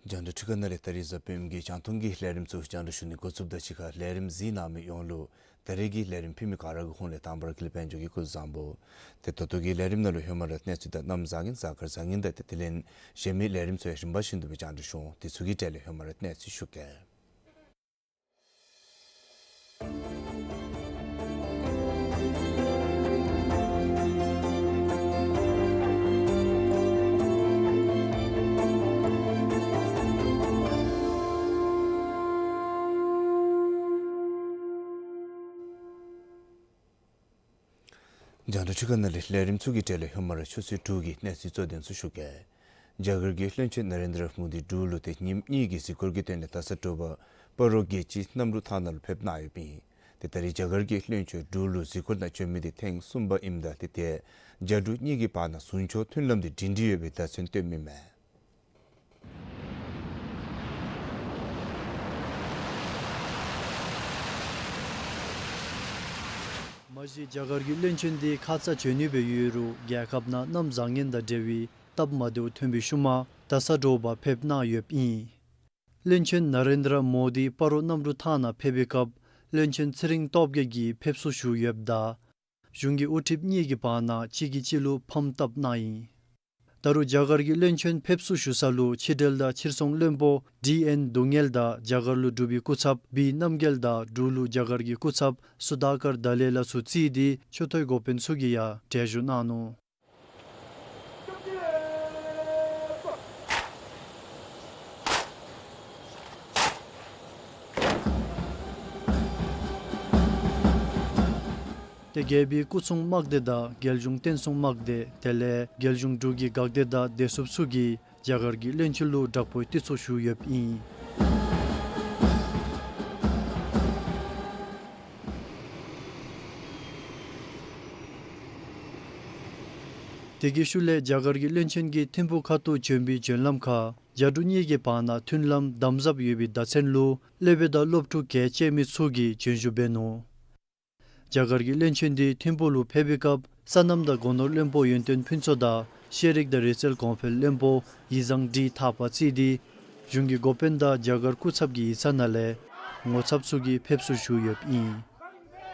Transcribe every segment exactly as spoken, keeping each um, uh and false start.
རྒྱང་བསྒྲགས་འཕྲུལ་ཁང་ནང་ལས་ད་རིས་གཟའ་སྤེནམ་གི་རྒྱང་མཐོང་གི་ལས་རིམ་ཚུ་རྒྱང་བསྒྲགས་ཞུ་ནི་འགོ་བཙུགསཔ་དང་གཅིག་ཁར་ལས་རིམ་གཟིགས་གནང་མི་ཡོངས་ལུ་ད་རིས་ཀྱི་ལས་རིམ་ཕུལ་མི་ག་ར་གི་ཧོངས་ལས་དང་པ་ར་ཀུན་ལེགས་དཔལ་འབྱོར་གྱིས་སྐུ་གཟུགས་བཟང་པོ། ཏེ་ད་ལྟོ་གི་ལས་རིམ་ནང་ལུ་ཧེ་མ་ར་གནས་ཚུལ་དང་གནམ་བཟང་ངན་གཟའ་སྐར་བཟང་ངན་དང་ཏེ་དེ་ལས་གཞན་མི་ལས་རིམ་ཚུ་ཡང་རིམ་པ་བཞིན་དུ་སྦེ་རྒྱང་བསྒྲགས་ཞུ་འོང་། དེ་ཚུ་གི་གྲས་ལས་ཧེ་མ་ར་གནས་ཚུལ་ཞུ་གེ། རྒྱང་བསྒྲགས་འཕྲུལ་ཁང་ནང་ལས་ལས་རིམ་ཚུ་གི་གྲས་ལས་ཧེ་མ་ར་ཆུ་ཚོད་དྲུག་གི་གནས་ཚུལ་གཙོ་དོན་ཚུ་ཞུ་གེ། རྒྱ་གར་གྱི་བློན་ཆེན་ན་རེན་དྲ་མོ་དི་འབྲུག་ལུ་ཏེ་ཉིནམ་གཉིས་ཀྱི་གཟིགས་སྐོར་གྱི་དོན་ལས་ད་ས་དྲོ་པ་སྤ་རོ་རྒྱལ་སྤྱི་གནམ་གྲུ་ཐང་ནང་ལུ་ཕེབས་གནང་ཡོདཔ་ཨིན། ཏེ་ད་རིས་རྒྱ་གར་གྱི་བློན་ཆེན་འབྲུག་ལུ་གཟིགས་སྐོར་ནང་བྱོན་མི་འདི་ཐེངས་གསུམ་པ་ཨིནམ་ད་ཏེ་ཏེ་རྒྱ་འབྲུག་གཉིས་ཀྱི་བར་ན་ཟུང་ཕྱོགས་མཐུན་ལམ་འདི་སྒྲིང་སྒྲི་ཡོད་པའི་བརྡ་མཚོན་སྟོནམ་ཨིན་མས། མ་གཞི་རྒྱ་གར་གྱི་བློན་ཆེན་འདི་ཁ་ཙ་བྱོན་ནི་སྦེ་ཡོད་རུང་རྒྱལ་ཁབ་ནང་གནམ་བཟང་ངན་དང་འབྲེལ་བའི་སྟབས་མ་བདེཝ་ཐོན་པའི་ཤུལ་མ་ད་ས་དྲོ་པ་ཕེབས་གནང་ཡོདཔ་ཨིན། བློན་ཆེན་ན་རེན་དྲ་མོ་དི་སྤ་རོ་གནམ་གྲུ་ཐང་ནང་ཕེབས་པའི་སྐབས་བློན་ཆེན་ཚེ་རིང་སྟོབས་རྒྱས་ཀྱིས་ཕེབས་བསུ་ཞུ་ཡོདཔ་ད་གཞུང་གི་དབུ་ཁྲིདཔ་གཉིས་ཀྱི་བར་ན་གཅིག་གིས་གཅིག་ལུ་ཕམ་བཏབ་གནང་ཡི། ད་རུང་རྒྱ་གར་གྱི་བློན་ཆེན་ཕེབས་བསུ་ཞུ་ས་ལུ་ཕྱི་འབྲེལ་དང་ཕྱིར་ཚོང་བློན་པོ་ཌི་ཨེན་སྡུག་བསྔལ་དང་རྒྱ་གར་ལུ་འབྲུག་པའི་སྐུ་ཚབ་བི་རྣམ་རྒྱལ་དང་འབྲུག་ལུ་རྒྱ་གར་གྱི་སྐུ་ཚབ་སུ་དཱ་ཀར་དཱ་ལའི་ལ་ཚུ་བརྩིས་ཏེ་ཆུ་སྟོད་འགོ་དཔོན་ཚུ་གིས་ཡང་གྲལ་བཞུགས་གནང་ནུག། ཏེ་རྒྱལ་པོའི་སྐུ་སྲུང་དམག་སྡེ་དང་རྒྱལ་གཞུང་བརྟན་སྲུང་དམག་སྡེ་དེ་ལས་རྒྱལ་གཞུང་འབྲུག་གི་འགག་སྡེ་དང་བདེ་སྲུངཔ་ཚུ་གིས་རྒྱ་གར་གྱི་བློན་ཆེན་ལུ་དྲག་པོའི་ཏི་ཚོ་ཞུ་ཡོདཔ་ཨིན། དེ་གི་ཤུལ་ལས་རྒྱ་གར་གྱི་བློན་ཆེན་གྱིས་ཐིམ་ཕུག་ཁ་ཐུག་བྱོན་པའི་བྱོན་ལམ་ཁར་རྒྱ་འབྲུག་གཉིས་ཀྱི་བར་ན་མཐུན་ལམ་དམ་ཟབ་ཡོད་པའི་བརྡ་མཚོན་ལུ་སློབ་དཔོན་དང་སློབ་ཕྲུག་གལ་ཆེ་མི་ཚུ་གིས་བྱོན་བཞུགས་འབད་ནུག། རྒྱ་གར་གྱི་བློན་ཆེན་འདི་ཐིམ་ཕུག་ལུ་ཕེབས་པའི་སྐབས་སོ་ནམ་དང་སྒོ་ནོར་བློན་པོ་ཡོན་ཏན་ཕུན་ཚོགས་དང་ཤེས་རིག་དང་རིག་རྩལ་གོང་འཕེལ་བློན་པོ་ཡིག་ཚང་བཀྲིས་ཐར་པ་བརྩིས་ཏེ་གཞུང་གི་འགོ་དཔོན་དང་རྒྱ་གར་སྐུ་ཚབ་ཀྱི་ཡིག་ཚང་ནང་ལས་ངོ་ཚབ་ཚུ་གིས་ཕེབས་བསུ་ཞུ་ཡོདཔ་ཨིན།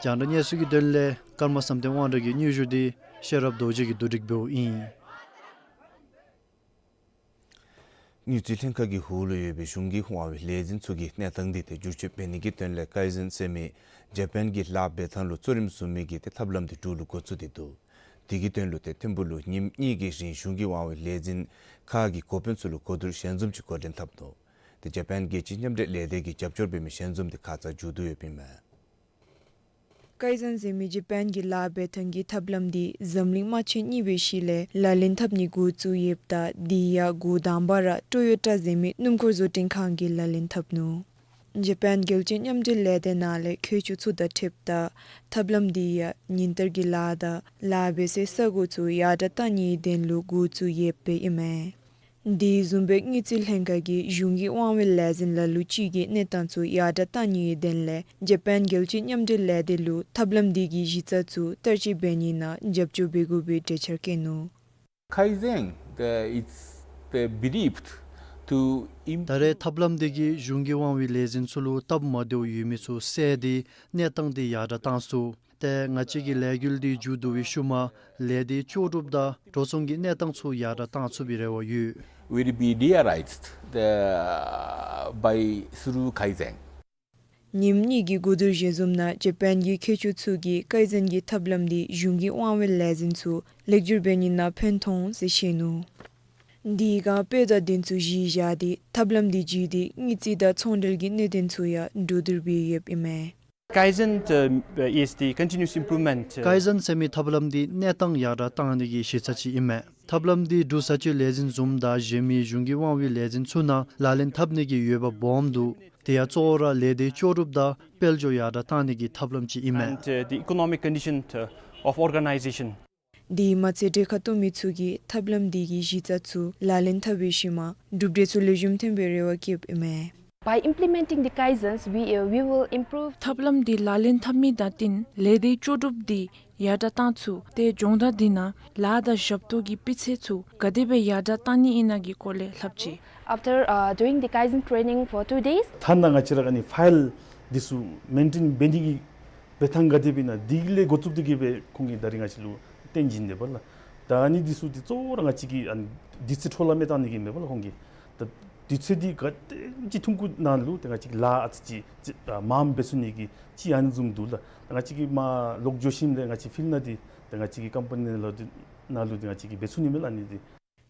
རྒྱང་བསྒྲགས་གནས་ཚུལ་གྱི་དོན་ལས་ཀརྨ་བསམ་གཏན་དབང་གྲགས་ཀྱི་སྙན་ཞུ་འདི་ཤེས་རབ་རྡོ་རྗེ་གིས་བསྡུ་སྒྲིག་འབདཝ་ཨིན། དངུལ་རྩིས་ལྷན་ཁག་གི་འོག་ལུ་ཡོད་པའི་གཞུང་གིས་དབང་བའི་ལས་འཛིན་ཚུ་གི་གནས་སྟངས་འདི་ཏེ་བསྒྱུར་བཅོས་འབད་ནི་གི་དོན་ལས་ཀའི་ཟེན་ཟེར་མི་ཇ་པཱན་གྱི་ལཱ་འབད་ཐངས་ལུ་གཙོ་རིམ་བཟུང་མི་གི་ཏེ་ཐབས་ལམ་འདི་འབྲུག་ལུ་འགོ་བཙུགས་ཏེ་འདུག། དེ་གི་དོན་ལུ་ཏེ་ཐིམ་ཕུག་ལུ་ཉིནམ་གཉིས་ཀྱི་རིང་གཞུང་གིས་དབང་བའི་ལས་འཛིན་ཁག་གི་འགོ་དཔོན་ཚུ་ལུ་གོ་བསྡུར་ཞལ་འཛོམས་ཅིག་འགོ་འདྲེན་འཐབ་ནུག། ཏེ་ཇ་པཱན་རྒྱལ་སྤྱིའི་མཉམ་འབྲེལ་ལས་སྡེ་གི་རྒྱབ་སྐྱོར་འབད་མི་ཞལ་འཛོམས་འདི་ཁ་ཙ་མཇུག་བསྡུ་ཡོདཔ་ཨིན་མས། ཀའི་ཟེན་ཟེར་མི་ཇ་པཱན་གྱི་ལཱ་འབད་ཐངས་ཀྱི་ཐབས་ལམ་འདི་འཛམ་གླིང་དམག་ཆེན་གཉིས་པའི་ཤུལ་ལས་ལག་ལེན་འཐབ་ནི་འགོ་བཙུགས་ཡོདཔ་ད་དེ་ཡང་འགོ་དང་པ་ར་ཊོ་ཡོ་ཊ་ཟེར་མི་སྣུམ་འཁོར་བཟོ་སྐྲུན་ཁང་གིས་ལག་ལེན་འཐབ་ནུག། ཇ་པཱན་རྒྱལ་སྤྱིའི་མཉམ་འབྲེལ་ལས་སྡེ་ནང་ལས་མཁས་མཆོག་ཚུ་དང་འཁྲིལཝ་ད་ཐབས་ལམ་འདི་ཡང་ཉིན་ལྟར་གྱི་ལཱ་དང་ལཱ་འབད་སའི་ས་གོ་ཚུ་ཡར་དྲགས་གཏང་ནིའི་དོན་ལུ་འགོ་བཙུགས་ཡོདཔ་སྦེ་ཨིན་མས། དེ་བཟུམ་སྦེ་དངུལ་རྩིས་ལྷན་ཁག་གིས་གཞུང་གིས་དབང་བའི་ལས་འཛིན་ལ་ལུ་ཅིག་གི་གནས་སྟངས་ཚུ་ཡར་དྲགས་གཏང་ནིའི་དོན་ལས་ཇ་པཱན་རྒྱལ་སྤྱིའི་མཉམ་འབྲེལ་ལས་སྡེ་ལུ་ཐབས་ལམ་འདི་གི་གཞི་རྩ་ཚུ་བསྟར་སྤྱོད་འབད་ནི་ནང་རྒྱབ་སྐྱོར་འབད་དགོ་པའི་གྲོས་འཆར་བཀོད་ནུག། 改善, the, it's the believed to im- ད་རེས་ཐབས་ལམ་འདི་གིས་གཞུང་གིས་དབང་བའི་ལས་འཛིན་ཚུ་ལུ་སྟབས་མ་བདེཝ་ཡོད་མི་ཚུ་བསལ་ཏེ་གནས་སྟངས་འདི་ཡར་དྲགས་གཏང་ཚུགས། ཏེ་ང་བཅས་ཀྱི་ལས་འགུལ་འདི་མཇུག་བསྡུ་བའི་ཤུལ་མ་ལས་སྡེ་ལྕོགས་གྲུབ་དང་འགྲོ་སོང་གི་གནས་སྟངས་ཚུ་ཡར་དྲགས་གཏང་ཚུགས་པའི་རེ་བ་ཡོད། Will be realized, uh, by through 改善. ཉིནམ་གཉིས་ཀྱི་གོ་བསྡུར་ཞལ་འཛོམས་ནང་ཇ་པཱན་གྱི་མཁས་མཆོག་ཚུ་གིས་ཀའི་ཛེན་གྱི་ཐབས་ལམ་འདི་གཞུང་གིས་དབང་བའི་ལས་འཛིན་ཚུ་ལེགས་བསྒྱུར་འབད་ནི་ནང་ཕན་ཐོགས་འོང་ཟེར་བཤད་ནུག། དེ་སྒང་དཔེ་དང་དོན་ཚུ་གཞི་བཞག་སྟེ་ཐབས་ལམ་འདི་བརྒྱུད་དེ་དངུལ་རྩིས་དང་ཚོང་འབྲེལ་གྱི་གནད་དོན་ཚུ་ཡང་གྲོས་བསྡུར་འབད་ཡོདཔ་ཨིན་མས། 改善, uh, is the continuous improvement, uh, ཀའི་ཛེན་ཟེར་མི་ཐབས་ལམ་འདི་གནས་སྟངས་ཡར་དྲགས་གཏང་ནི་གི་གཞི་རྩ་ཅིག་ཨིན་མས། ཐབས་ལམ་འདི་འབྲུག་བཟའ་སྤྱོད་ལས་འཛིན་བཟུམ་དང་གཞན་མི་གཞུང་གི་དབང་བའི་ལས་འཛིན་ཚུ་ནང་ལག་ལེན་འཐབ་ནི་གི་འོས་འབབ་སྦོམ་འདུག། དེ་ཡང་གཙོ་བོ་ར་ལས་སྡེ་ལྕོགས་གྲུབ་དང་དཔལ་འབྱོར་ཡར་དྲགས་གཏང་ནི་གི་ཐབས་ལམ་ཅིག་ཨིན་མས། And, uh, the economic condition, uh, of organization. དེ་མ་ཚད་གྲོས་ཁ་གཏོགས་མི་ཚུ་གིས་ཐབས་ལམ་འདི་གི་གཞི་རྩ་ཚུ་ལག་ལེན་འཐབ་པའི་ཤུལ་མ་གྲུབ་འབྲས་ཚུ་ལེགས་ཤོམ་ཐོན་པའི་རེ་བ་བསྐྱེདཔ་ཨིན་མས། By implementing the 改善, we, uh, we will improve. ཐབས་ལམ་འདི་ལག་ལེན་འཐབ་མི་དང་བསྟུན་ལས་སྡེ་ལྕོགས་གྲུབ་འདི་ཡར་དྲགས་གཏང་ཚུགས། ཏེ་སྦྱོང་བརྡར་འདི་ནང་ལཱ་དང་ཞབས་ཏོག་གི་སྤུས་ཚད་ཚུ་ག་དེ་སྦེ་ཡར་དྲགས་གཏང་ནི་ཨིན་ན་གི་སྐོར་ལས་ལྷབ་ཅི། After, uh, doing the 改善 training for two days. ཐ་ན་ང་བཅས་ར་ཨ་ནི་ཕའིལ་འདི་ཚུ་མེན་ཊེན་འབད་ནི་གི་འབད་ཐངས་ག་དེ་སྦེ་ཨིན་ན་འདི་ལས་འགོ་བཙུགས་ཏེ་གི་སྦེ་ཁོང་གིས་ད་རིས་ང་བཅས་ལུ་སྟོན་བྱིན་དེས་པ་ལགས། ད་ཨ་ནི་འདི་ཚུ་འདི་གཙོ་བོ་ར་ང་བཅས་ཀྱི་ཨ་ནི་དུས་ཚོད་འཕྲོ་བརླག་མི་གཏང་ནི་གི་མེན་པ་ལགས། ཁོང་གིས་ད་དུས་ཚོད་འདི་ག་དེམ་ཅིག་ཐུང་ཀུ་ནང་ལུ་ཏེ་ང་བཅས་ཀྱིས་ལཱ་ཨ་ཙི་ཅིག་ཅིག་ཨ་མངམ་འབད་ཚུགས་ནི་གི་ཅིག་ཨ་ནི་བཟུམ་འདུག་ལགས། ད་ང་བཅས་ཀྱིས་མར་ལོག་འགྱོ་ཞིནམ་ལས་ང་བཅས་ཕིལཌ་ནང་འདི་ད་ང་བཅས་ཀྱི་ཀམ་པ་ནི་ནང་ལུ་འདི་ནང་ལུ་འདི་ང་བཅས་ཀྱིས་འབད་ཚུགས་ནི་མས་ལགས་ཨ་ནི་འདི།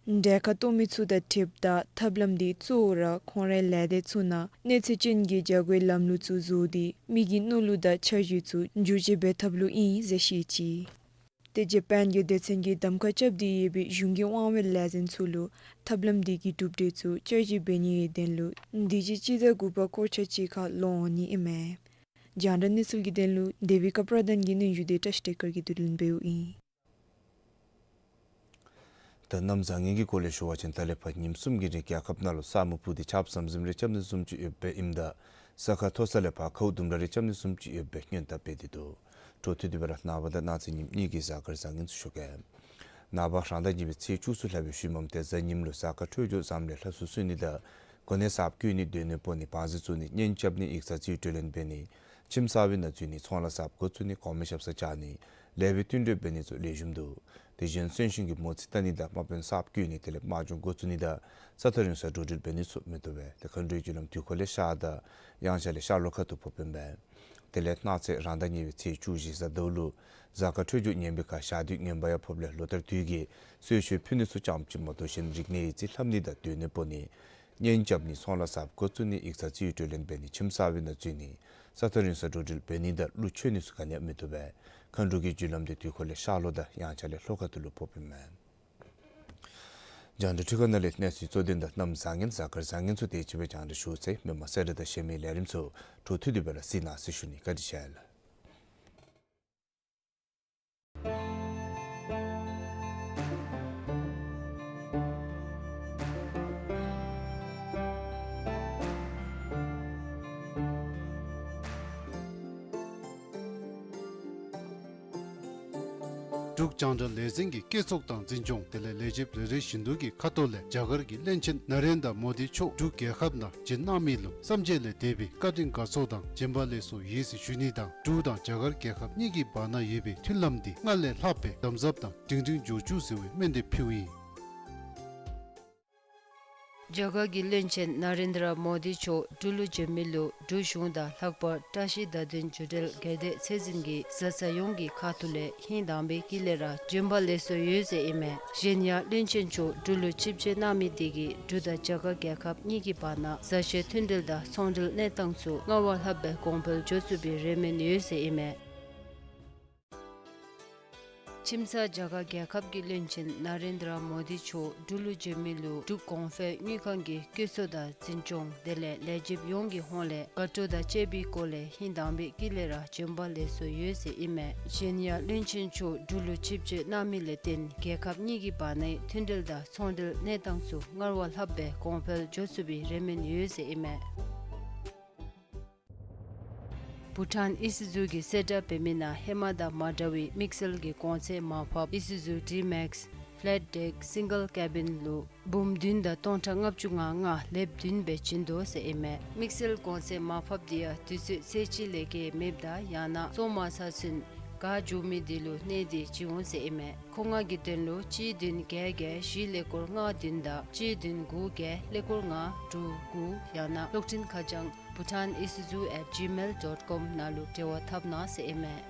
གྲོས་ཁ་གཏོགས་མི་ཚུ་དང་འཁྲིལཝ་ད་ཐབས་ལམ་འདི་གཙོ་བོ་ར་ཁོང་རའི་ལས་སྡེ་ཚུ་ནང་གནོད་འཚེ་ཅན་གྱི་བྱ་སྒོའི་ལམ་ལུགས་ཚུ་བཟོ་སྟེ་མི་གི་མནོ་ལུགས་དང་འཆར་གཞི་ཚུ་བསྒྱུར་བཅོས་འབད་ཐབས་ལུ་ཨིན་ཟེར་བཤད་ཅི། ཏེ་ཇ་པཱན་གྱི་སྡེ་ཚན་གྱིས་གདམ་ཁ་རྐྱབ་སྟེ་ཡོད་པའི་གཞུང་གི་དབང་བའི་ལས་འཛིན་ཚུ་ལུ་ཐབས་ལམ་འདི་གི་གྲུབ་འབྲས་ཚུ་བསྐྱར་ཞིབ་འབད་ནིའི་དོན་ལུ་དུས་ཅི་སྤྱི་ཟླ་དགུ་པ་སྐོར་ཆ་གཅིག་ཁར་ལོག་འོང་ནི་ཨིན་མས། རྒྱང་བསྒྲགས་གནས་ཚུལ་གྱི་དོན་ལུ་དེ་བི་ཀ་པྲ་དཱན་གྱི་སྙན་ཞུ་འདི་བཀྲ་ཤིས་བདེ་སྐར་གྱིས་བསྡུ་ལེན་འབདཝ་ཨིན། ད་གནམ་བཟང་ངན་གྱི་སྐོར་ལས་ཞུ་བ་ཅིན་ད་ལས་ཕར་ཉིནམ་གསུམ་གྱི་རིང་རྒྱལ་ཁབ་ནང་ལུ་ས་སྨུག་ཕུབ་སྟེ་ཆརཔ་ཟམ་ཟིམ་རེ་རྐྱབ་ནི་བཟུམ་ཅིག་ཡོདཔ་ཨིནམ་ད་ས་ཁ་མཐོ་ས་ལས་ཕར་ཁཝ་ལྡུམ་ར་རེ་རྐྱབ་ནི་བཟུམ་ཅིག་ཡོདཔ་སྦེ་སྔོན་དཔག་འབད་དེ་འདུག། འཕྲོ་མཐུད་དེ་སྦེ་ར་ནངས་པ་དང་གནངས་ཚེ་ཉིནམ་གཉིས་ཀྱི་གཟའ་སྐར་བཟང་ངན་ཚུ་ཞུ་གེ། ནངས་པ་རང་ཟླ་གཉིས་པའི་ཚེས་བཅུ་གསུམ་ལྷག་པའི་ཤུལ་མམ་ཏེ་གཟའ་ཉིམ་ལུ་གཟའ་སྐར་འཕྲོད་སྦྱོར་བཟངམ་ལས་ལྷ་གསོལ་གསོལ་ནི་དང་གོ་གནས་གསརཔ་བསྐོ་ནི་སྡོད་གནས་སྤོ་ནི་བང་རྩི་བཙུགས་ནི་གཉེན་རྐྱབ་ནི་ཡིག་ཚང་རྩིས་སྤྲོད་ལེན་འབད་ནི་ཁྱིམ་གསར་པའི་ནང་འཛུལ་ནི་ཚོང་ལཱ་གསརཔ་འགོ་བཙུགས་ནི་གོང་མའི་ཞབས་སར་བཅར་ནི་ལེགས་པའི་བསྟུན་གྲོས་འབད་ནི་ཚུ་ལེགས་ཤོམ་འདུག། དེ་བཞིན་གསོན་གཤིན་གྱི་མོ་རྩིས་བལྟ་ནི་དང་དམག་དཔོན་གསརཔ་བསྐོ་ནི་དེ་ལས་དམག་སྦྱོང་འགོ་བཙུགས་ནི་དང་ས་ཐག་རིང་སར་འགྲོ་འགྲུལ་འབད་ནི་ཚུ་མི་བཏུབ་པས། ཏེ་མཁའ་འགྲོའི་རྒྱུ་ལམ་དུས་འཁོར་ལས་ཤར་དང་དབྱངས་འཆར་ལས་ཤར་ལྷོ་ཁ་ཐུག་ཕོགཔ་ཨིན་པས། དེ་ལས་གནངས་ཚེ་རང་ཟླ་གཉིས་པའི་ཚེས་བཅུ་བཞི་གཟའ་ཟླཝ་ལུ་གཟའ་སྐར་འཕྲོད་སྦྱོར་ངན་པའི་ཁར་ཞག་དུས་ངན་པ་ཡང་ཕོགཔ་ལས་ལོ་ལྟར་དུས་ཀྱི་གསོལ་མཆོད་ཕུལ་ནི་ཚུ་ཙམ་ཅིག་མ་གཏོགས་གཞན་རིག་གནས་ཡིག་རྩིས་ལྷབ་ནི་དང་སྡོད་གནས་སྤོ་ནི་གཉེན་རྐྱབ་ནི་ཚོང་ལཱ་གསརཔ་འགོ་བཙུགས་ནི་ཡིག་ཚང་རྩིས་སྤྲོད་ལེན་འབད་ནི་ཁྱིམ་གསར་པའི་ནང་འཛུལ་ནི་ས་ཐག་རིང་སར་འགྲོ་འགྲུལ་འབད་ནི་དང་གླུ་མཆོད་ནི་ཚུ་ག་ནི་ཡང་མི་བཏུབ་པས། མཁའ་འགྲོ་གི་རྒྱུ་ལམ་འདི་དུས་འཁོར་ལས་ཤར་ལྷོ་དང་དབྱངས་འཆར་ལས་ལྷོ་ཁ་ཐུག་ལུ་ཕོགཔ་ཨིན་མས། རྒྱང་བསྒྲགས་འཕྲུལ་ཁང་ནང་ལས་གནས་ཚུལ་གཙོ་དོན་དང་གནམ་བཟང་ངན་གཟའ་སྐར་བཟང་ངན་ཚུ་དེ་ཅིག་སྦེ་རྒྱང་བསྒྲགས་ཞུ་ཚར་ཡི། མི་མང་གསལ་བསྒྲགས་དང་གཞན་མི་ལས་རིམ་ཚུ་འཕྲོ་མཐུད་དེ་སྦེ་ར་གཟིགས་གནང་ཟེར་ཞུ་ནི། བཀའ་དྲིན་ཆེ་ལགས། འབྲུག་རྒྱང་བསྒྲགས་ལས་འཛིན་གྱི་སྐྱེད་ཚོགས་དང་འཛིན་སྐྱོང་དེ་ལས་ལས་བྱེདཔ་རེ་རེ་བཞིན་དུ་གི་ཁ་ཐུག་ལས་རྒྱ་གར་གྱི་བློན་ཆེན་ན་རེན་དྲ་མོ་དི་མཆོག་འབྲུག་རྒྱལ་ཁབ་ནང་བྱོན་གནང་མི་ལུ་བསམ་ཤེས་ལས་འདས་པའི་བཀའ་དྲིན་དགའ་ཚོར་དང་བྱོན་པ་ལེགས་སོ་ཡོད་ཟེར་ཞུ་ནི་དང་འབྲུག་དང་རྒྱ་གར་རྒྱལ་ཁབ་གཉིས་ཀྱི་བར་ན་ཡོད་པའི་མཐུན་ལམ་འདི་སྔར་ལས་ལྷག་པའི་དམ་ཟབ་དང་སྒྲིང་སྒྲིང་འགྱོ་བཅུག་ཟེར་བའི་སྨོན་འདེབས་ཕུལཝ་ཨིན། རྒྱ་གར་གྱི་བློན་ཆེན་ན་རེན་དྲ་མོ་དི་མཆོག་འབྲུག་ལུ་བྱོན་མི་ལུ་འབྲུག་གཞུང་དང་ལྷག་པར་བཀྲ་ཤིས་བརྡ་དོན་བརྒྱུད་འབྲེལ་སྒེར་སྡེ་ཚད་འཛིན་གྱི་བཟའ་ཚང་ཡོངས་ཀྱི་ཁ་ཐུག་ལས་ཧིང་དྭངས་པའི་དཀྱིལ་ལས་ར་བྱོན་པ་ལེགས་སོ་ཡོད་ཟེར་ཨིན་མས། གཞན་ཡང་བློན་ཆེན་མཆོག་འབྲུག་ལུ་ཆིབས་བསྒྱུར་གནང་མི་དེ་གིས་འབྲུག་དང་རྒྱ་གར་རྒྱལ་ཁབ་གཉིས་ཀྱི་བར་ན་བཟའ་བཤའི་མཐུན་འབྲེལ་དང་ཚོང་འབྲེལ་གནས་སྟངས་ཚུ་སྔར་བ་ལྷག་པའི་གོང་འཕེལ་འགྱོ་ཚུགས་པའི་རེ་སྨོན་ཡོད་ཟེར་ཨིན་མས། ཁྱིམ་ཚང་རྒྱ་གར་རྒྱལ་ཁབ་ཀྱི་བློན་ཆེན་ན་རེན་དྲ་མོ་དི་མཆོག་འབྲུག་ལུ་བྱོན་མི་ལུ་འབྲུག་གོང་འཕེལ་དངུལ་ཁང་གི་བཀོད་ཚོགས་དང་འཛིན་སྐྱོང་དེ་ལས་ལས་བྱེདཔ་ཡོངས་ཀྱི་ཧོངས་ལས་དགའ་སྤྲོ་དང་བཅས་པའི་སྒོ་ལས་ཧིང་དྭངས་པའི་དཀྱིལ་ལས་ར་བྱོན་པ་ལེགས་སོ་ཡོད་ཟེར་ཨིན་མས། གཞན་ཡང་བློན་ཆེན་མཆོག་འབྲུག་ལུ་ཆིབས་བསྒྱུར་གནང་མི་ལས་བརྟེན་རྒྱལ་ཁབ་གཉིས་ཀྱི་བར་ནའི་མཐུན་འབྲེལ་དང་ཚོང་འབྲེལ་གནས་སྟངས་ཚུ་སྔར་བ་ལྷགཔ་སྦེ་གོང་འཕེལ་འགྱོ་ཚུགས་པའི་རེ་སྨོན་ཡོད་ཟེར་ཨིན་མས། བྷུ་ཊཱན་ཨི་སི་ཛུ་གིས་གསལ་བསྒྲགས་འབད་མི་ནང་ཧེ་མ་དང་མ་འདྲ་བའི་དམིགས་བསལ་གྱི་གོང་ཚད་མར་ཕབ་ཨི་སི་ཛུ་ཌི་མེག་སི་ཕེ་ལེཊ་ཌེཀ་སིང་གལ་ཀེ་བིན་ལུ་འབུམ་བདུན་དང་སྟོང་ཕྲག་ལྔ་བཅུ་ང་ལྔ་ལེབ་བདུན་སྦེ་བྱིན་དོ་ཟེར་ཨིན་མས། དམིགས་བསལ་གོང་ཚད་མར་ཕབ་འདི་ཡང་དུས་ཚོད་ཚད་གཅིག་ལས་བརྒལ་མེདཔ་དང་ཡང་ན་བཙོང་མ་ཚར་ཚུན་ག་འགྱོ་མི་དེ་ལུ་གནས་ཏེ་བྱིན་འོང་ཟེར་ཨིན་མས། མཁོ་མངགས་ཀྱི་དོན་ལུ་གཅིག་བདུན་བརྒྱད་བརྒྱད་བཞི་ཀླད་ཀོར་ལྔ་བདུན་དང་གཅིག་བདུན་དགུ་བརྒྱད་ཀླད་ཀོར་ལྔ་དྲུག་དགུ་ཡང་ན་གློག་འཕྲིན་ཁ་བྱང་bhutanisuzu at gmail dot com ནང་ལུ་འབྲེལ་བ་འཐབ་གནང་ཟེར་ཨིན་མས།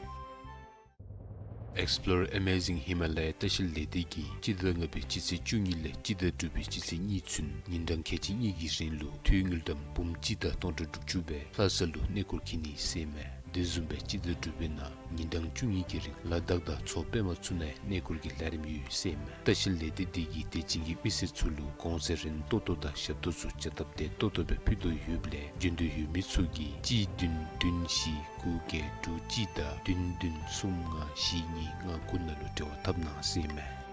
Explore Amazing Himalaya ལྟ་བཤལ་ལས་སྡེ་གིས་སྤྱི་ཟླ་ལྔ་པའི་སྤྱི་ཚེས་བཅུ་གཉིས་ལས་སྤྱི་ཟླ་དྲུག་པའི་སྤྱི་ཚེས་གཉིས་ཚུན་ཉིན་གྲངས་ཁལ་གཅིག་གཉིས་ཀྱི་རིང་ལུ་འཐུས་དངུལ་ཀྲམ་འབུམ་གཅིག་དང་སྟོང་ཕྲག་དྲུག་ཅུ་སྦེ་ལྷ་ས་ལུ་གནས་སྐོར་འཁྱིད་ནི་ཟེར་ཨིན་མས། དེ་བཟུམ་སྦེ་སྤྱི་ཟླ་དྲུག་པའི་ནང་ཉིན་གྲངས་བཅུ་གཉིས་ཀྱི་རིང་ལ་དྭགས་དང་མཚོ་པདྨ་ཚུ་ནང་གནས་སྐོར་གྱི་ལས་རིམ་ཡོད་ཟེར་ཨིན་མས། ལྟ་བཤལ་ལས་སྡེ་འདི་གིས་དད་ཅན་གྱི་མི་སེར་ཚུ་ལུ་གོང་ཚད་རན་ཏོག་ཏོ་དང་ཞབས་ཏོག་ཚུ་བྱ་སྟབས་བདེ་ཏོག་ཏོ་སྦེ་ཕུལ་དོ་ཡོདཔ་ལས་འབྱོན་འདོད་ཡོད་མི་ཚུ་གིས་གཅིག་བདུན་བདུན་བཞི་དགུ་བརྒྱད་དྲུག་གཅིག་དང་བདུན་བདུན་གསུམ་ལྔ་བཞི་གཉིས་ལྔ་དགུ་ནང་ལུ་འབྲེལ་བ་འཐབ་གནང་ཟེར་ཨིན་མས།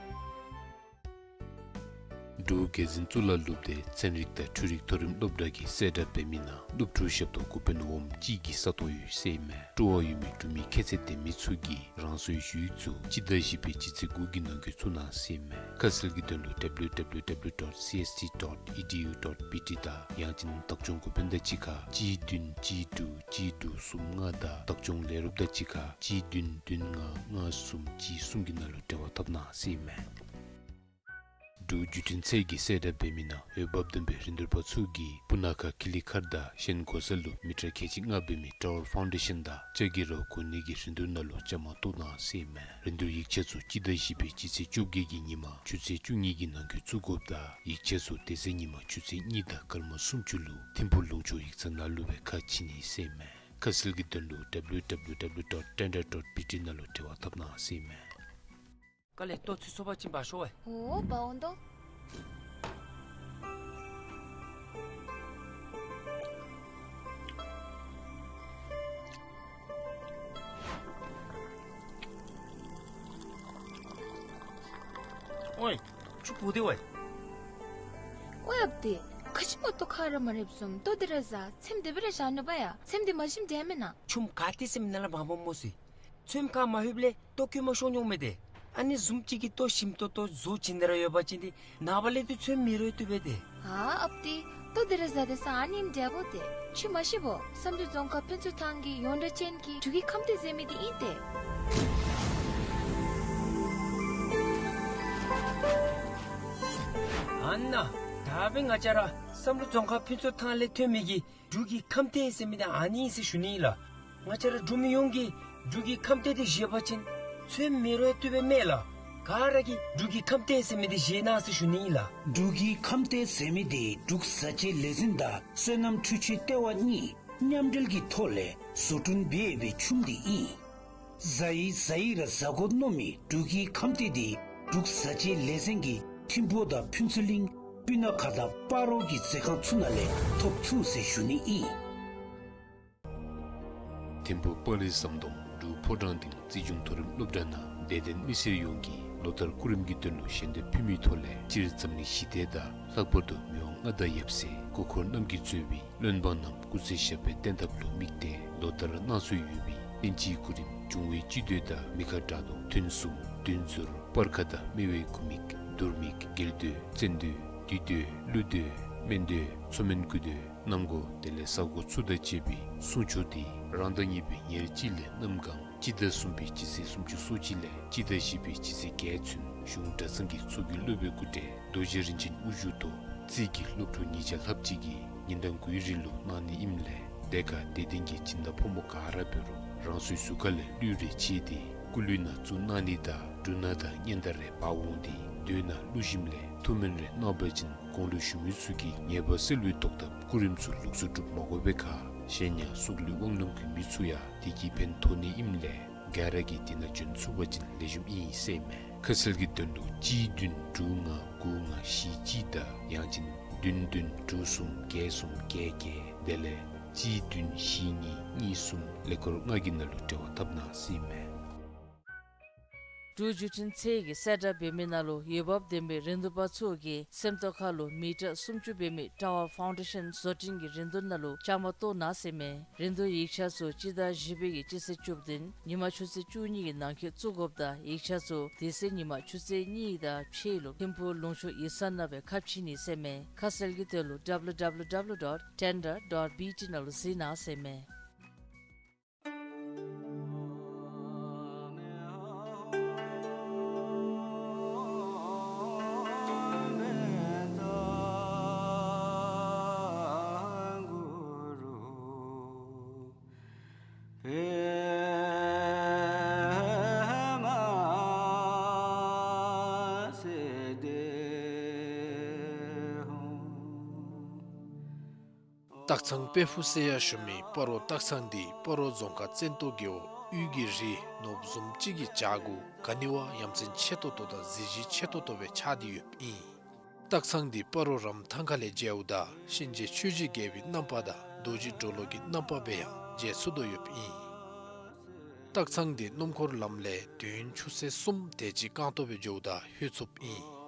འབྲུག་རྒྱལ་འཛིན་གཙུག་ལག་སློབ་སྡེ་ཚན་རིག་དང་འཕྲུལ་རིག་མཐོ་རིམ་སློབ་གྲྭ་གིས་གསལ་བསྒྲགས་འབད་མི་ནང་སློབ་ཕྲུག་ཞབས་ཏོག་འགོ་དཔོན་འོགམ་གཅིག་གི་ས་སྟོང་ཡོད་ཟེར་ཨིན་མས། སྤྲོ་བ་ཡོད་མི་འབྲུག་མི་ཁྱད་ཚད་ལྡན་མི་ཚུ་གིས་རང་སོའི་ཞུ་ཡིག་ཚུ་སྤྱི་ཟླ་བཞི་པའི་སྤྱི་ཚེས་དགུ་གི་ནང་འཁོད་བཙུགས་གནང་ཟེར་ཨིན་མས། ཁ་གསལ་གྱི་དོན་ལུ་W W W dot C S T dot E D U dot B T དང་ཡང་ཅིན་བདག་སྐྱོང་འགོ་དཔོན་དང་གཅིག་ཁར་གཅིག་བདུན་གཅིག་དྲུག་གཅིག་དྲུག་གསུམ་ལྔ་དང་བདག་སྐྱོང་ལས་རོགསཔ་དང་གཅིག་ཁར་གཅིག་བདུན་བདུན་ལྔ་ལྔ་གསུམ་གཅིག་གསུམ་གྱི་ནང་ལུ་འབྲེལ་བ་འཐབ་གནང་ཟེར་ཨིན་མས། འབྲུག་བརྒྱུད་འཕྲིན་ཚད་ཀྱིས་གསལ་བསྒྲགས་འབད་མི་ནང་འོས་འབབ་ལྡན་པའི་རིན་བསྡུར་པ་ཚུ་གིས་སྤུ་ན་ཁ་ཀི་ལི་མཁར་དང་ཤན་སྒོ་ས་ལུ་མི་ཊར་ཁལ་གཅིག་ལྔ་འབད་མི་ཊ་ཝར་ཕའུན་ཌེ་ཤན་དང་ལྕགས་ཀྱི་ར་བ་གོ་གནས་ཀྱི་རིན་བསྡུར་ནང་ལུ་བཅའ་མར་གཏོགས་གནང་ཟེར་ཨིན་མས། རིན་བསྡུར་ཡིག་ཆ་ཚུ་སྤྱི་ཟླ་བཞི་པའི་སྤྱི་ཚེས་བཅོ་བརྒྱད་ཀྱི་ཉིན་མ་ཆུ་ཚོད་བཅུ་གཉིས་ཀྱི་ནང་འཁོད་བཙུགས་དགོཔ་དང་ཡིག་ཆ་ཚུ་དེ་ཚེ་ཉིན་མ་ཆུ་ཚོད་གཉིས་དང་སྐར་མ་སུམ་ཅུ་ལུ་ཐིམ་ཕུག་ལུང་ཕྱོགས་ཡིག་ཚང་ནང་ལུ་སྦེ་ཁ་ཕྱེ་ནི་ཟེར་ཨིན་མས། ཁ་གསལ་གྱི་དོན་ལུ་W W W dot tender dot B T ནང་ལུ་འབྲེལ་བ་འཐབ་གནང་ཟེར་ཨིན་མས། དཀའ་ལས་ལྟོ་ཚུད་སོ་པ་ཅིན་འབག་ཤོག་ཝའེ། ཨོ་འབག་འོང་དོ། ཨོའི་ཁྱོད་བུ་དེ་ཝའེ། ཨོའི་ཨཔ་དེ། ཁ་ཅིག་མ་ལྟོ་ཁ་ར་མ་རེགཔ་བཟུམ་ལྟོ་འདི་ར་བཟའ། ཚེམས་དེ་སྦེ་ར་བཞག་ནུག་པ་ཡ། ཚེམས་དེ་མ་ཞིམ་དྲགས་མེན་ན། ཆུམ་ག་ཏེ་ཟེར་མི་ནང་ལས་འབག་འབག་སྨོ་ཟེར། ཚེམས་ཁར་མ་ལྷོདཔ་ལས་ལྟོ་སྐྱོ་མ་ཤོང་འོང་མས་ཏེ། ཨ་ནི་བཟུམ་ཅིག་གི་ལྟོ་ཞིམ་ཏོང་ཏོ་བཟོ་བྱིན་ནི་ར་ཡོད་པ་ཅིན་ཏེ་ནངས་པ་ལས་ཏེ་ཚེམས་མི་རོ་བཏུབ་པས་ཏེ། ཨ་ཨཔ་དེ། ལྟོ་འདི་ར་བཟའ་སྟེ་ས་ཨ་ནེམ་འདྲ་བོ་ཏེ། ཁྱོད་མ་ཤེས་བོ། བསམ་གྲུབ་རྫོང་ཁག་ཕུན་ཚོགས་ཐང་གི་ཡོངས་གྲགས་ཅན་གྱི་འབྲུག་གི་ཁམས་ཐེངས་ཟེར་མི་དེ་ཨིན་ཏེ། ཨ་ནཱ། ད་འབདན་ང་བཅས་ར་བསམ་གྲུབ་རྫོང་ཁག་ཕུན་ཚོགས་ཐང་ལས་ཐོན་མི་གི་འབྲུག་གི་ཁམས་ཐེངས་ཟེར་མི་དེ་ཨ་ནི་ཨིན་ཟེར་ཞུ་ནི་ཨིན་ལགས། ང་བཅས་ར་འབྲུག་མི་ཡོངས་ཀྱིས་འབྲུག་གི་ཁམས་ཐེངས་དེ་བཞེས་པ་ཅིན་ཚེམས་མི་རོ་བཏུབ་པས་མས་ལགས། ག་ར་གིས་འབྲུག་གི་ཁམས་ཐེངས་ཟེར་མི་དེ་བཞེས་གནང་ཟེར་ཞུ་ནི་ཨིན་ལགས། འབྲུག་གི་ཁམས་ཐེངས་ཟེར་མི་དེ་འབྲུག་བཟའ་བཅའི་ལས་འཛིན་དང་སོ་ནམ་འཕྲུལ་ཆས་ལྟེ་བ་གཉིས་མཉམ་འབྲེལ་གྱི་ཐོག་ལས་བཟོ་སྐྲུན་འབད་ཡོད་པའི་ཆུམ་དེ་ཨིན། བཟའ་ཡི་བཟའ་ཡི་ར་བཟའ་དགོ་མནོ་མི་འབྲུག་གི་ཁམས་ཐེངས་དེ་འབྲུག་བཟའ་བཅའི་ལས་འཛིན་གྱིས་ཐིམ་ཕུག་དང་ཕུན་ཚོགས་གླིང་སྤུ་ན་ཁ་དང་སྤ་རོ་གི་མཛོད་ཁང་ཚུ་ནང་ལས་ཐོབ་ཚུགས་ཟེར་ཞུ་ནི་ཨིན། ཐིམ་ཕུག་སྤ་རི་ཟམ་གདོང་འབྲུག་ཕོ་བྲང་སྡིངས་རྩིས་གཞུང་མཐོ་རིམ་སློབ་གྲྭ་ནང་དད་ལྡན་མི་སེར་ཡོངས་ཀྱིས་ལོ་ལྟར་སྐུ་རིམ་གྱི་དོན་ལུ་ཞལ་འདེབས་ཕུལ་མིའི་ཐོག་ལས་སྤྱིར་འཛམ་གླིང་ཞི་བདེ་དང་ལྷག་པར་དུ་མི་དབང་མངའ་བདག་ཡབ་སྲས་སྐུ་འཁོར་རྣམ་རྒྱལ་གཙོས་པའི་བློན་འབངས་རྣམས་སྐུ་ཚེ་ཞབས་པད་བརྟན་ཐབས་ལུ་དམིགས་ཏེ་ལོ་ལྟར་གནང་སྲོལ་ཡོད་པའི་གླིང་སྤྱིའི་སྐུ་རིམ་འབྱུང་བའི་སྤྱི་མདོས་དང་མི་ཁ་དགྲ་གདོང་ཐུན་གསུམ་བདུན་ཟུར་སྤར་ཁ་དང་སྨེ་བའི་སྐུ་མིག་དུར་མིག་རྒྱལ་མདོས་བཙན་མདོས་བདུད་མདོས་ཀླུ་མདོས་སྨན་མདོས་མཚོ་སྨན་སྐུ་མདོས་གནམ་སྒོ་དེ་ལས་ས་སྒོ་ཚུ་དང་བཅས་པའི་གསུང་ཆོག་དེ་རང་ཟླ་གཉིས་པའི་ཉེར་གཅིག་ལས་གནམ་གང་སྤྱི་ཟླ་གསུམ་པའི་སྤྱི་ཚེས་སུམ་ཅུ་སོ་གཅིག་ལས་སྤྱི་ཟླ་བཞི་པའི་སྤྱི་ཚེས་བརྒྱད་ཚུན་གཞུང་གྲྭ་ཚང་གི་ཚོགས་ཀྱི་སློབ་དཔོན་སྐུ་བགྲེས་རྡོ་རྗེ་རིན་ཆེན་དབུ་བཞུགས་ཐོག་རྩིས་ཀྱི་སློབ་ཕྲུག་ཉིས་བརྒྱ་ལྷགཔ་ཅིག་གིས་ཉིན་གྲངས་དགུའི་རིང་ལུ་གནང་ནི་ཨིནམ་ལས་དེ་ཁར་དད་ལྡན་གྱི་སྦྱིན་བདག་ཕོ་མོ་ག་ར་འབད་རུང་རང་སོའི་གཟུགས་ཁ་ལས་གླུད་རེ་ཕྱེ་སྟེ་སྐུ་གླུད་ནང་བཙུགས་གནང་ནི་དང་འབྲུ་སྣ་དང་སྙན་དར་རེ་འབག་འོང་སྟེ་མདོས་ནང་བླུགས་ཞིནམ་ལས་ཐུགས་སྨོན་རེ་གནང་བ་ཅིན་གོང་ལུ་ཞུ་མི་ཚུ་གིས་ཉེས་པ་སེལ་བའི་ཐོག་ཐབས་སྐུ་རིམ་ཚུ་ལོགས་སུ་སྒྲུབ་མ་དགོ་པའི་ཁར་གཞན་ཡང་སྲོག་ལུས་དབང་ལུང་གི་མི་ཚུ་ཡང་དེ་གིས་ཕན་ཐོགས་ནི་ཨིནམ་ལས་ ག་ར་གིས་དེ་ནང་འབྱོན་ཚུགས་པ་ཅིན་ལེགས་ཤོམ་ཨིན་ཟེར་མས། ཁ་གསལ་གྱི་དོན་ལུ་གཅིག་བདུན་དྲུག་ལྔ་དགུ་ལྔ་བཞི་གཅིག་དང་ཡང་ཅིན་བདུན་བདུན་དྲུག་གསུམ་བརྒྱད་གསུམ་བརྒྱད་བརྒྱད། དེ་ལས་གཅིག་བདུན་བཞི་གཉིས་གཉིས་གསུམ་ཀླད་ཀོར་ལྔ་གི་ནང་ལུ་འབྲེལ་བ་འཐབ་གནང་ཟེར་མས། འབྲུག་བརྒྱུད་འཕྲིན་ཚད་ཀྱིས་གསལ་བསྒྲགས་འབད་མི་ནང་ལུ་འོས་འབབ་ལྡན་པའི་རིན་བསྡུར་པ་ཚུ་གིས་སེམས་རྟོགས་ཁ་ལུ་མི་ཊར་སུམ་ཅུ་འབད་མི་ཊ་ཝར་ཕའུན་ཌེ་ཤཱན་བཟོ་སྐྲུན་གྱི་རིན་བསྡུར་ནང་ལུ་བཅའ་མར་གཏོགས་གནང་ཟེར་མས། རིན་བསྡུར་ཡིག་ཆ་ཚུ་སྤྱི་ཟླ་བཞི་པའི་གི་སྤྱི་ཚེས་བཅུ་བདུན་ཉིན་མ་ཆུ་ཚོད་བཅུ་གཉིས་ཀྱི་ནང་འཁོད་བཙུགས་དགོཔ་དང་ཡིག་ཆ་ཚུ་དེ་ཚེ་ཉིན་མ་ཆུ་ཚོད་གཉིས་དང་ཕྱེད་ལུ་ཐིམ་ཕུག་ལུང་ཕྱོགས་ཡིག་ཚང་ནང་སྦེ་ཁ་ཕྱེ་ནི་ཟེར་མས། ཁ་གསལ་གྱི་དོན་ལུ་W W W dot tender dot B T ནང་ལུ་གཟིགས་གནང་ཟེར་མས། སྟག་ཚང་དཔལ་ཕུག་ཟེར་ཡང་ཞུ་མི་སྤ་རོ་སྟག་ཚང་འདི་སྤ་རོ་རྫོང་ཁག་བཙན་ཏོ་རྒེད་འོག་དབུས་ཀྱི་རི་ནོར་བུ་བཟུམ་ཅིག་གི་བྱག་གུ་ག་ནི་བ་ཡ་མཚན་ཆེ་ཏོག་ཏོ་དང་གཟི་བརྗིད་ཆེ་ཏོག་ཏོ་སྦེ་ཆགས་ཏེ་ཡོདཔ་ཨིན། སྟག་ཚང་འདི་སྤ་རོ་རམ་ཐང་ཁ་ལས་མཇལཝ་ད་གཤིན་རྗེ་ཆོས་རྗེ་རྒྱལ་པོའི་རྣམ་པ་དང་རྡོ་རྗེ་གྲོ་ལོད་ཀྱི་རྣམ་པ་སྦེ་ཡང་མཇལ་ཚུགས་དོ་ཡོདཔ་ཨིན། སྟག་ཚང་འདི་སྣུམ་འཁོར་ལམ་ལས་དུས་ཡུན་ཆུ་ཚོད་གསུམ་དེ་ཅིག་རྐང་སྟོང་སྦེ་འགྱོཝ་ད་ལྷོད་ཚུགསཔ་ཨིན།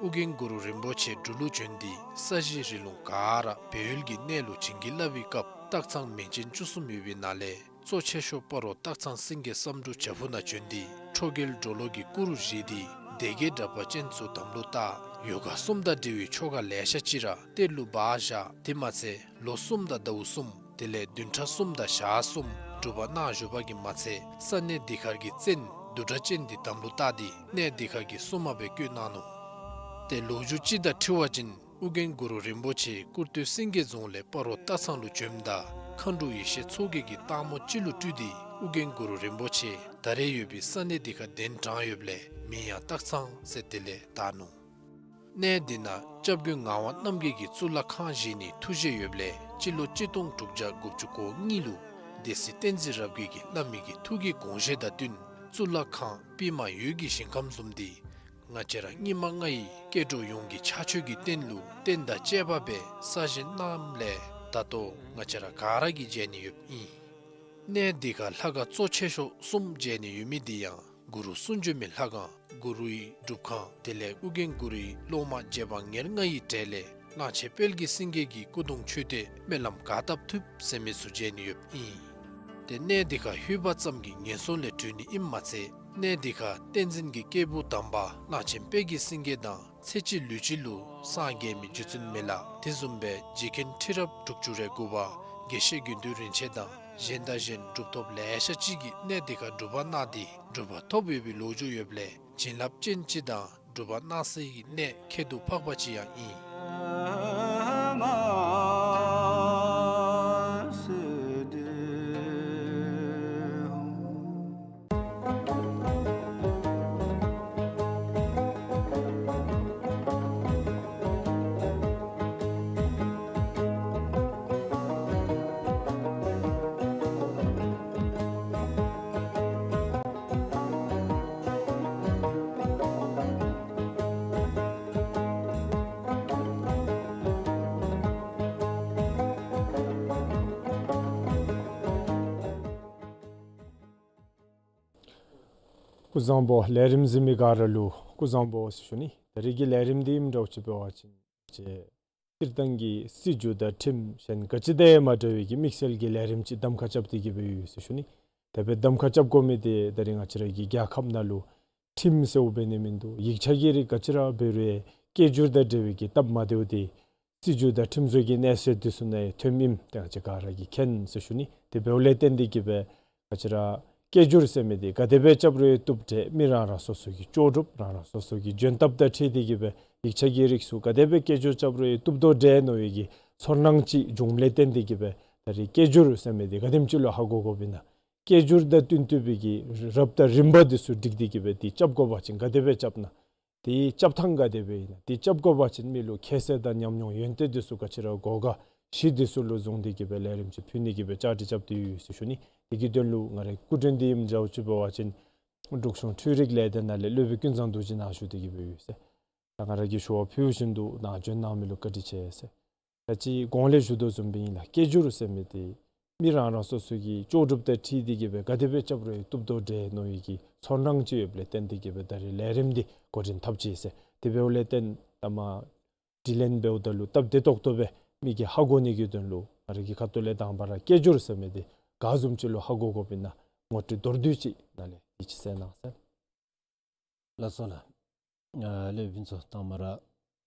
ཨོ་རྒྱན་གུ་རུ་རིན་པོ་ཆེ་འབྲུག་ལུ་བྱོན་ཏེ་ས་གཞི་རི་ལུང་ག་ར་སྦས་ཡུལ་གྱི་གནས་ལུ་བྱིན་གྱིས་བརླབས་པའི་སྐབས་སྟག་ཚང་མིང་ཅན་བཅུ་གསུམ་ཡོད་པའི་ནང་ལས་གཙོ་ཆེ་ཤོས་སྤ་རོ་སྟག་ཚང་སེང་གེ་བསམ་འགྲུབ་བྱག་ཕུག་ནང་བྱོན་ཏེ་ཁྲོ་རྒྱལ་གྲོ་ལོད་ཀྱི་སྐུ་རུ་བཞེངས་ཏེ་སྡེ་བརྒྱད་དྲེགས་པ་ཅན་ཚུ་དམ་ལུ་བཏགས། ཡོ་ག་གསུམ་དང་འབྲེལ་བའི་ཆོ་ག་ལེ་ཤ་ཅིག་ར་གཏེར་ལུ་སྦ་བཞག། དེ་མ་ཚད་ལོ་གསུམ་དང་ཟླཝ་གསུམ་དེ་ལས་བདུན་ཕྲག་གསུམ་དང་ཞག་གསུམ་སྒྲུབ་པ་གནང་བཞུགས་པ་གིས་མ་ཚད་ས་གནས་འདི་ཁར་གྱི་བཙན་བདུད་གྲགས་ཅན་འདི་དམ་ལུ་བཏགས་ཏེ་གནས་འདི་ཁར་གྱི་སྲུང་མ་སྦེ་བསྐོས་གནང་ནུག། ཏེ་ལོ་རྒྱུས་ཅིག་དང་འཁྲིལ་བ་ཅིན་ཨོ་རྒྱན་གུ་རུ་རིན་པོ་ཆེ་ཀུར་སྟོད་སེང་གེ་རྫོང་ལས་སྤ་རོ་སྟག་ཚང་ལུ་བྱོནམ་ད་མཁའ་འགྲོ་ཡེ་ཤེས་མཚོ་རྒྱལ་གྱིས་སྟག་མོ་ཅིག་ལུ་སྤྲུལ་ཏེ་ཨོ་རྒྱན་གུ་རུ་རིན་པོ་ཆེ་ད་རེས་ཡོད་པའི་ས་གནས་འདི་ཁར་གདན་དྲངས་ཡོདཔ་ལས་མིང་ཡང་སྟག་ཚང་ཟེར་དེ་ལས་བཏགས་ནུག། གནས་འདི་ནང་སྐྱབས་མགོན་ངག་དབང་རྣམ་རྒྱལ་གྱིས་གཙུག་ལག་ཁང་བཞེངས་ནིའི་ཐུགས་བཞེད་ཡོདཔ་ལས་སྤྱི་ལོ་གཅིག་སྟོང་དྲུག་བརྒྱ་དགུ་བཅུ་གོ་གཉིས་ལུ་སྡེ་སྲིད་བསྟན་འཛིན་རབ་རྒྱས་ཀྱིས་བླ་མའི་གི་ཐུགས་ཀྱི་དགོངས་བཞེད་དང་བསྟུན་གཙུག་ལག་ཁང་པདྨ་འོད་ཀྱི་ཞིང་ཁམས་བཟུམ་འདི་ང་བཅས་ར་སྙིགས་མ་ལྔ་ཡི་སྐྱེ་འགྲོ་ཡོངས་ཀྱི་ཕྱག་མཆོད་ཀྱི་རྟེན་ལུ་རྟེན་དང་བཅས་པ་སྦེ་གསར་བཞེངས་གནངམ་ལས་ད་ལྟོ་ང་བཅས་ར་ག་ར་གིས་མཇལ་ནི་ཡོདཔ་ཨིན། གནས་འདི་ཁར་ལྷ་ཁང་གཙོ་ཆེ་ཤོས་གསུམ་མཇལ་ནི་ཡོད་མི་འདི་ཡང་གུ་རུ་གསུང་བྱོན་མའི་ལྷ་ཁང་གུ་རུའི་སྒྲུབ་ཁང་དེ་ལས་ཨོ་རྒྱན་གུ་རུའི་སློབ་མ་རྗེ་འབངས་ཉེར་ལྔ་ཡི་གྲས་ལས་གླང་ཆེན་དཔལ་གྱི་སེང་གེ་གི་སྐུ་གདུང་མཆོད་རྟེན་སྨོན་ལམ་ག་བཏབ་ཐུབ་ཟེར་མི་ཚུ་མཇལ་ནི་ཡོདཔ་ཨིན། ཏེ་གནས་འདི་ཁར་ལྷོད་པ་ཙམ་གྱིས་ངན་སོང་ལས་གྲོལ་ནི་ཨིནམ་མ་ཚད་གནས་འདི་ཁར་བསྟན་འཛིན་གྱི་སྐྱེས་བུ་དམ་པ་གླང་ཆེན་དཔལ་གྱི་སེང་གེ་དང་ཚེ་གཅིག་ལུས་གཅིག་ལུ་སངས་རྒྱས་མི་རྗེ་བཙུན་མི་ལ་དེ་བཟུམ་སྦེ་རྗེ་མཁན་ཁྲི་རབས་དྲུག་ཅུ་རེ་དགུ་པ་དགེ་བཤེས་དགེ་འདུན་རིན་ཆེན་དང་གཞན་དང་གཞན་གྲུབ་ཐོབ་ལེ་ཤ་ཅིག་གིས་གནས་འདི་ཁར་སྒྲུབ་པ་གནང་སྟེ་གྲུབ་པ་ཐོབ་ཡོད་པའི་ལོ་རྒྱུས་ཡོདཔ་ལས་བྱིན་རླབས་ཅན་ཅིག་དང་སྒྲུབ་པ་གནང་སའི་གནས་ཁྱད་དུ་འཕགས་པ་ཅིག་ཡང་ཨིན། སྐུ་གཟུགས་བཟང་པོ། ལས་རིམ་གཟིགས་མི་ག་ར་ལུ་སྐུ་གཟུགས་བཟང་པོ་ཟེར་ཞུ་ནི། ད་རིས་ཀྱི་ལས་རིམ་འདི་ཨིནམ་འདྲཝ་ཅིག་འབད་བ་ཅིན་ཅིག་སྤྱིར་བཏང་གི་སྲིད་བྱུས་དང་ཁྲིམས་གཞན་ག་ཅི་དང་ཡང་མ་འདྲ་བའི་གི་དམིགས་བསལ་གྱི་ལས་རིམ་ཅིག་གདམ་ཁ་རྐྱབ་སྟེ་གི་སྦེ་ཡོད་ཟེར་ཞུ་ནི། དེ་སྦེ་གདམ་ཁ་རྐྱབ་དགོ་མི་འདི་ད་རིས་ང་བཅས་ར་གི་རྒྱལ་ཁབ་ནང་ལུ་ཁྲིམས་ཟེརཝ་འབད་ནི་མིན་འདུག། ཡིག་ཆ་གི་རིགས་ག་ཅི་ར་འབད་རུང་སྐད་སྒྱུར་དང་འབྲེལ་བའི་གི་སྟབས་མ་བདེཝ་འདི་སྲིད་བྱུས་དང་ཁྲིམས་བཟོ་གི་གནས་ཚད་འདི་ཚུ་ནང་ཡང་ཐོནམ་ཨིནམ་ཏེ་ང་བཅས་ག་ར་གིས་མཁྱེན་ཟེར་ཞུ་ནི། དེ་འབདཝ་ལས་བརྟེན་ཏེ་གི་སྦེ་ང་བཅས་ར་སྐད་སྒྱུར་ཟེར་མི་འདི་ག་དེ་སྦེ་རྐྱབ་རུང་ཡང་བཏུབ་འདྲས། མི་རང་རང་སོ་སོ་གི་ལྕོགས་གྲུབ་རང་རང་སོ་སོ་གི་འཇོན་ཐབས་དང་འཁྲིལ་ཏེ་གི་སྦེ་ཡིག་ཆ་གི་རིགས་ཚུ་ག་དེ་སྦེ་སྐད་སྒྱུར་རྐྱབ་རུང་ཡང་བཏུབ་དོ་འདྲས་མནོ་བའི་གི་ཚོར་སྣང་ཅིག་བྱུངམ་ལས་བརྟེན་ཏེ་གི་སྦེ་ད་རིས་སྐད་སྒྱུར་ཟེར་མི་འདི་ག་དེམ་ཅིག་ལུ་ཧ་གོ་དགོཔ་ཨིན་ན། སྐད་སྒྱུར་དང་བསྟུན་བསྟུན་པའི་གི་རབ་དང་རིམ་པ་འདི་ཚུ་བསྒྲིགས་ཏེ་གི་སྦེ་འདི་རྐྱབ་དགོ་པ་ཅིན་ག་དེ་སྦེ་རྐྱབ་ན། དེའི་རྐྱབ་ཐངས་ག་དེ་སྦེ་ཨིན་ན། དེ་རྐྱབ་དགོ་པ་ཅིན་མི་ལུ་ཁྱད་གསོད་དང་ཉམས་མྱོང་ཡོན་ཏན་འདི་ཚུ་ག་ཅི་ར་དགོ་ག་གཞི་འདི་ཚུ་ལུ་བཟུང་སྟེ་གི་སྦེ་ལས་རིམ་ཅིག་ཕུལ་ནི་གི་སྦེ་བཅའ་སྒྲིག་རྐྱབ་སྟེ་ཡོད་ཟེར་ཞུ་ནི། དེ་གི་དོན་ལུ་ང་རའི་སྐུ་མགྲོན་འདི་ཨིནམ་འདྲཝ་ཅིག་འབད་བ་ཅིན་འབྲུག་གཞུང་འཕྲུལ་རིག་ལས་སྡེ་ནང་ལས་སློབ་དཔོན་ཀུན་བཟང་རྡོ་རྗེ་ནཱ་ཞུ་སྟེ་གི་སྦེ་ཡོད་ཟེར། ད་ང་ར་གིས་ཞུ་བ་ཕུལ་བཞིན་དུ་ནཱ་བྱོན་གནང་མི་ལུ་བཀའ་དྲིན་ཆེ་ཟེར། ད་ཅི་གོང་ལས་ཞུ་དོ་བཟུམ་སྦེ་ཨིན་ལགས། སྐད་སྒྱུར་ཟེར་མི་འདི་མི་རང་རང་སོ་སོ་གི་ལྕོགས་གྲུབ་དང་འཁྲིལ་ཏེ་གི་སྦེ་ག་དེ་སྦེ་རྐྱབ་རུང་བཏུབ་དོ་འདྲས་མནོ་བའི་གི་ཚོར་སྣང་ཅིག་ཡོདཔ་ལས་བརྟེན་ཏེ་གི་སྦེ་ད་རིས་ལས་རིམ་འདི་འགོ་འདྲེན་འཐབ་ཅི་ཟེར། དེ་འབདཝ་ལས་བརྟེན་ད་མ་དྲི་ལན་འབདཝ་ད་ལུ་སྟབས་བདེ་ཏོག་ཏོ་སྦེ་མི་གིས་ཧ་གོ་ནི་གི་དོན་ལུ་ང་ར་གི་ཁ་ཐུག་ལས་དང་པ་ར་སྐད་སྒྱུར་ཟེར་མི་འདི་ག་བཟུམ་ཅིག་ལུ་ཧ་གོ་དགོཔ་ཨིན་ན་ངོ་སྤྲོད་མདོར་བསྡུས་ཅིག་ནཱ་ལས་ཡིད་ཆེས་གནང་ཟེར། ལགས་སོ་ལགས། ཨ་ལས་ཕུན་ཚོགས་དང་མ་ར་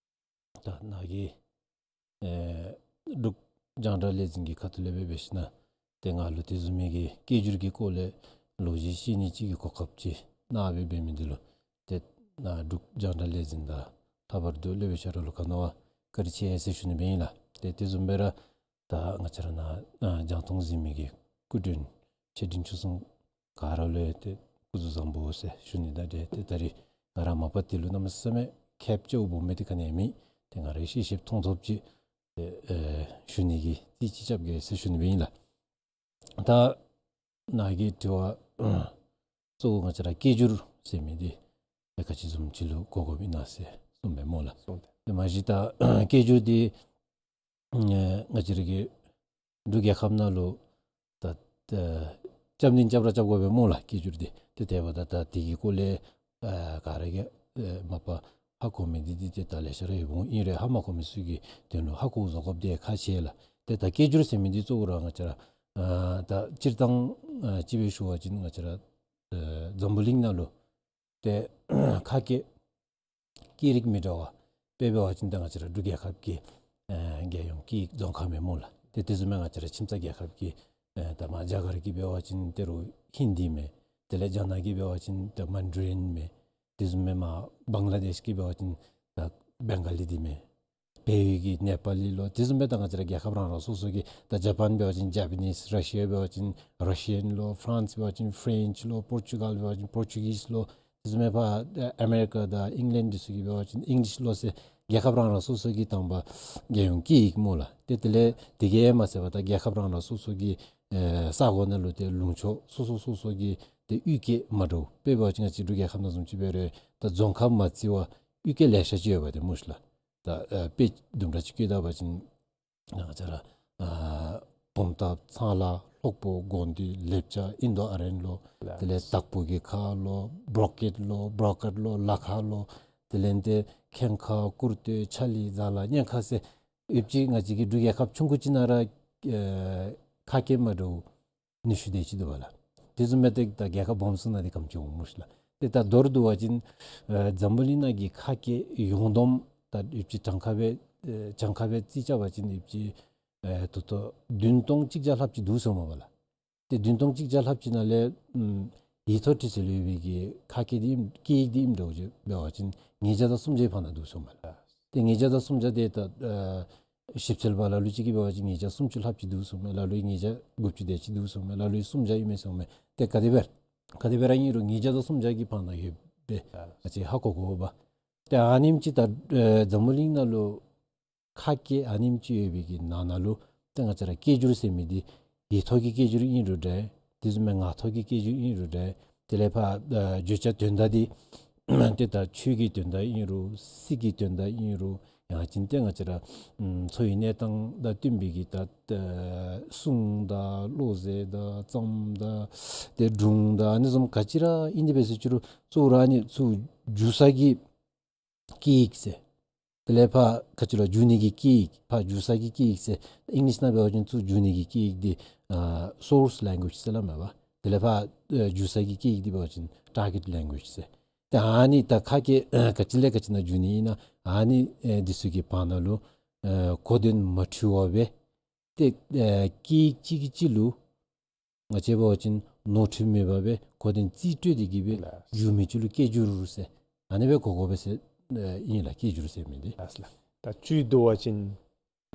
ད་ནཱ་གི་ཨེ་འབྲུག་རྒྱང་བསྒྲགས་ལས་འཛིན་གྱི་ཁ་ཐུག་ལས་སྦེ་འབད་ཞིན་ན་ཏེ་ང་ལུ་དེ་བཟུམ་མའི་གི་སྐད་སྒྱུར་གྱི་སྐོར་ལས་ལོ་རྒྱུས་བཤད་ནི་ཅིག་གི་གོ་སྐབས་ཅིག་གནང་སྦེ་འབད་མི་འདི་ལུ་ཏེ་ནཱ་འབྲུག་རྒྱང་བསྒྲགས་ལས་འཛིན་དང་ལྷག་པར་དུ་སློབ་དཔོན་ཤ་ར་ལུ་ག་ནི་བ་བཀའ་དྲིན་ཆེ་ཟེར་ཞུ་ནི་སྦེ་ཨིན་ལགས། ཏེ་དེ་བཟུམ་སྦེ་ར་ད་ང་བཅས་ར་ནཱ་ཨ་རྒྱང་མཐོང་གཟིགས་མི་གི་སྐུ་མགྲོན་ཆེ་འབྲིང་ཆུང་གསུམ་ག་ར་ལུ་ཡང་ཏེ་སྐུ་གཟུགས་བཟང་པོ་ཟེར་ཞུ་ནི་དང་འབྲེལ་ཏེ་ད་རིས་ང་ར་མ་པ་དེ་ལུ་གནམ་མེད་ས་མེད་ཁེབ་ཅིག་འབོ་མི་འདི་ག་ནི་ཡང་མེད། ཏེ་ང་རའི་ཤེས་ཤེསཔ་མཐོང་ཐོབ་ཅིག་ཏེ་ཨེ་ཞུ་ནི་གི་རྩིས་ཅིག་རྐྱབ་གེ་ཟེར་ཞུ་ནི་སྦེ་ཨིན་ལགས། ད་ནཱ་གི་དྲི་བ་གཙོ་བོ་ང་བཅས་ར་སྐད་སྒྱུར་ཟེར་མི་འདི་ཏེ་ག་ཅི་བཟུམ་ཅིག་ལུ་གོ་དགོཔ་ཨིན་ན་ཟེར་གསུངས་པས་སྨོ་ལགས། གསུངས་ཏེ། ཏེ་མ་གཞི་ད་སྐད་སྒྱུར་འདི་ཨེ་ང་བཅས་ར་གི་འབྲུག་རྒྱལ་ཁབ་ནང་ལུ་ད་ད་རྐྱབ་ནི་རྐྱབ་ར་རྐྱབ་དགོ་པས་སྨོ་ལགས། སྐད་སྒྱུར་འདི་ཏེ་དེ་འབདཝ་ད་ད་དེ་གི་སྐོར་ལས་ཨ་ག་ར་གིས་ཨེ་མ་པ་ཧ་གོ་མི་འདི་འདི་ཏེ་ད་ལེ་ཤ་ར་ཡོདཔ་འོང་། ཨིན་རུང་ཧ་མ་གོ་མི་ཚུ་གི་དོན་ལུ་ཧ་གོ་བཟོ་དགོཔ་འདི་ཁག་ཆེ་ལགས། ཏེ་ད་སྐད་སྒྱུར་ཟེར་མི་འདི་གཙོ་བོ་ར་ང་བཅས་ར་ཨ་ད་སྤྱིར་བཏང་ཨ་ཅིག་སྦེ་ཞུ་བ་ཅིན་ང་བཅས་ར་ཨ་འཛམ་བུ་གླིང་ནང་ལུ་ཏེ་ཁ་སྐད་སྐད་རིགས་མི་འདྲ་བ་དཔེ་འབད་བ་ཅིན་ད་ང་བཅས་ར་འབྲུག་རྒྱལ་ཁབ་ཀྱི་ཨེ་རྒྱལ་ཡོངས་སྐད་ཡིག་རྫོང་ཁ་མས་སྨོ་ལགས། ཏེ་དེ་བཟུམ་མའི་ང་བཅས་ར་ཁྱིམ་ཚང་རྒྱལ་ཁབ་ཀྱི་ཨེ་ད་མ་རྒྱ་གར་གྱི་འབད་བ་ཅིན་ཏེ་རུང་ཧིན་དི་མས། དེ་ལས་རྒྱ་ནག་གི་འབད་བ་ཅིན་ད་མན་ཌ་རིན་མས། དེ་བཟུམ་མའི་མ་བང་ལ་དེཤ་གི་འབད་བ་ཅིན་ད་བེང་ག་ལི་འདི་མས། བལ་ཡུལ་གྱི་ནེ་པ་ལི་ལོ། དེ་བཟུམ་སྦེ་ད་ང་བཅས་ར་རྒྱལ་ཁབ་རང་རང་སོ་སོ་གི་ད་ཇ་པཱན་འབད་བ་ཅིན་ཇ་པ་ནིས། ར་ཤི་ཡ་འབད་བ་ཅིན་ར་ཤི་ཡན་ལོ། ཕ་རན་སི་འབད་བ་ཅིན་ཕ་རེནཆ་ལོ། པོར་ཅུ་གཱལ་འབད་བ་ཅིན་པོར་ཅུ་གིས་ལོ། དེ་བཟུམ་སྦེ་ཕར་ཨ་མེ་རི་ཀ་དང་ཨིང་ལེནཌ་འདི་ཚུ་གི་འབད་བ་ཅིན་ཨིང་ལིཤ་ལོ་ཟེར་རྒྱལ་ཁབ་རང་རང་སོ་སོ་གི་དང་པ་རྒྱལ་ཡོངས་སྐད་ཡིག་སྨོ་ལགས། ཏེ་དེ་ལས་དེ་གིས་མ་ཚད་པར་ད་རྒྱལ་ཁབ་རང་རང་སོ་སོ་གི་ཨེ་ས་གོ་ནང་ལུ་ཏེ་ལུང་ཕྱོགས་སོ་སོ་སོ་སོ་གི་ཏེ་གཡུས་སྐད་མ་འདྲཝ། དཔེ་འབད་བ་ཅིན་ང་བཅས་འབྲུག་རྒྱལ་ཁབ་ནང་བཟུམ་ཅིག་འབད་རུང་ད་རྫོང་ཁག་མ་བརྩི་བར་གཡུས་སྐད་ལེ་ཤ་ཅིག་ཡོད་པ་ཏེ་སྨོ་ཤི་ལགས། ད་ཨེ་དཔེ་དུམ་གྲ་ཅིག་བཀོད་ད་པ་ཅིན་ང་བཅས་ར་ཨ་བུམ་ཐང་ཚང་ལ་ལྷོག་པོ་དགོན་སྡེ་ལེབ་ཅ་ཨིན་དོ་ཨ་རན་ལོ། དེ་ལས་དྭགས་པོ་གི་ཁ་ལོ། བྲོ་ཀེཊ་ལོ། བྲོ་ཀེཊ་ལོ། ལ་ཁ་ལོ། དེ་ལས་ཏེ་ཁེངས་ཁ་ཀུར་སྟོད་ཆ་ལི་ཛ་ལ་གཉན་ཁ་ཟེར་ཡོདཔ་ཅིག་ང་བཅས་ཀྱི་འབྲུག་རྒྱལ་ཁབ་ཆུང་ཀུ་ཅིག་ནང་ར་ཨེ་ཁ་སྐད་མ་འདྲཝ་ཉི་ཤུ་དེ་ཅིག་འདུག་པ་ལགས། དེ་བཟུམ་སྦེ་ཏེ་ད་རྒྱལ་ཁབ་སྦོམ་ཚུ་ནང་འདི་གམ་ཅིག་འོང་སྨོ་ཤི་ལགས། ཏེ་ད་མདོར་བསྡུ་བ་ཅིན་ཨེ་འཛམ་བུ་གླིང་ནང་གི་ཁ་སྐད་ཡོངས་བསྡོམས་ད་ཡོདཔ་ཅིག་གྲངས་ཁ་སྦེ་ཨེ་གྲངས་ཁ་སྦེ་རྩིས་རྐྱབ་པ་ཅིན་ཡོདཔ་ཅིག་ཨེ་ད་ལྟོ་བདུན་སྟོང་གཅིག་བརྒྱ་ལྷགཔ་ཅིག་འདུག་ཟེར་མས་པ་ལགས། ཏེ་བདུན་སྟོང་གཅིག་བརྒྱ་ལྷགཔ་ཅིག་ནང་ལས་ཨམ་ཡིག་ཐོག་བྲིས་ཚད་ལུ་ཡོད་པའི་གི་ཁ་སྐད་འདི་ཨིནམ་སྐད་ཡིག་འདི་ཨིནམ་འདྲཝ་ཅིག་འབད་བ་ཅིན་ཉིས་བརྒྱ་དང་སུམ་བརྒྱའི་བར་ན་འདུག་ཟེར་མས་ལགས། ཏེ་ཉིས་བརྒྱ་དང་སུམ་བརྒྱ་དེ་ད་ཨེ་ཞིབ་འཚོལ་པ་ལ་ལུ་ཅིག་གིས་འབད་བ་ཅིན་ཉིས་བརྒྱ་སུམ་ཅུ་ལྷགཔ་ཅིག་འདུག་ཟེར་མས། ལ་ལུ་ཉིས་བརྒྱ་དགུ་བཅུ་དེ་ཅིག་འདུག་ཟེར་མས། ལ་ལུ་སུམ་བརྒྱ་ཨིན་མས་ཟེར་མས། ཏེ་ག་དེ་སྦེ་ག་དེ་སྦེ་ར་ཨིན་རུང་ཉིས་བརྒྱ་དང་སུམ་བརྒྱ་གི་བར་ན་ཡོདཔ་སྦེ་ང་བཅས་ཧ་གོ་དགོ་པས། ཏེ་ཨ་ནེམ་ཅིག་ད་ཨེ་འཛམ་བུ་གླིང་ནང་ལུ་ཁ་སྐད་ཨ་ནེམ་ཅིག་ཡོད་པའི་གི་ནང་ན་ལུ་ཏེ་ང་བཅས་ར་སྐད་སྒྱུར་ཟེར་མི་འདི་ཡིག་ཐོག་གི་སྐད་སྒྱུར་ཨིན་རུང་འདྲ། དེ་བཟུམ་མའི་ངག་ཐོག་གི་སྐད་སྒྱུར་ཨིན་རུང་འདྲ། དེ་ལས་ཕར་ཨ་བརྗོད་བྱ་དོན་དག་འདི་ཏེ་ད་ཆོས་ཀྱི་དོན་དག་ཨིན་རུང་སྲིད་ཀྱི་དོན་དག་ཨིན་རུང་ཡང་ཅིན་ཏེ་ང་བཅས་ར་ཨམ་འཚོ་བའི་གནས་སྟངས་དང་བསྟུན་པའི་གི་ད་ཨ་སྲུང་དང་བློ་ཟེར་དང་རྩོམ་དང་ཏེ་སྒྲུང་དང་ཨ་ནི་བཟུམ་ག་ཅི་ར་ཨིན་དེ་འབད་ཟེར་ཅི་རུང་གཙོ་བོ་ར་ཨ་ནི་ཚུར་བསྒྱུར་ས་གི་སྐད་ཡིག་ཟེར། དེ་ལས་ཕར་ཁ་ཅིག་ལུ་བསྒྱུར་ནི་གི་སྐད་ཡིག། ཕར་བསྒྱུར་ས་གི་སྐད་ཡིག་ཟེར། ཨིང་ལིཤ་ནང་འབད་བ་ཅིན་ཚུར་བསྒྱུར་ནི་གི་སྐད་ཡིག་འདི་ཨ་སོརསི་ལེང་གུ་ཨེཇ་ཟེར་སླབ་མས་པ། དེ་ལས་ཕར་ཨ་བསྒྱུར་ས་གི་སྐད་ཡིག་འདི་འབད་བ་ཅིན་ཊར་གེཊ་ལེང་གུ་ཨེཇ་ཟེར། ཏེ་ཨ་ནི་ད་ཁ་སྐད་ཨ་ག་ཅི་ལས་ག་ཅི་ནང་བསྒྱུར་ནི་ཨིན་ན་ཨ་ནི་ཨེ་འདི་ཚུ་གི་བར་ན་ལུ་ཨེ་གོ་དོན་མ་འཁྲུལ་བ་སྦེ་ཏེ་ཨེ་སྐད་ཡིག་གཅིག་གིས་གཅིག་ལུ་ང་བཅས་འབད་བ་ཅིན་ནོར་འཁྲུལ་མེད་པར་སྦེ་གོ་དོན་རྩིས་སྤྲོད་དེ་གི་སྦེ་ལགས། བསྒྱུར་མི་ཅིག་ལུ་སྐད་སྒྱུར་ཟེར་ཨ་ནི་སྦེ་གོ་དགོ་པས་ཟེར་ཨེ་ཨིན་ལགས། སྐད་སྒྱུར་ཟེར་མི་འདི། ལགས་ལགས། ད་བཅུད་བསྡུ་བ་ཅིན་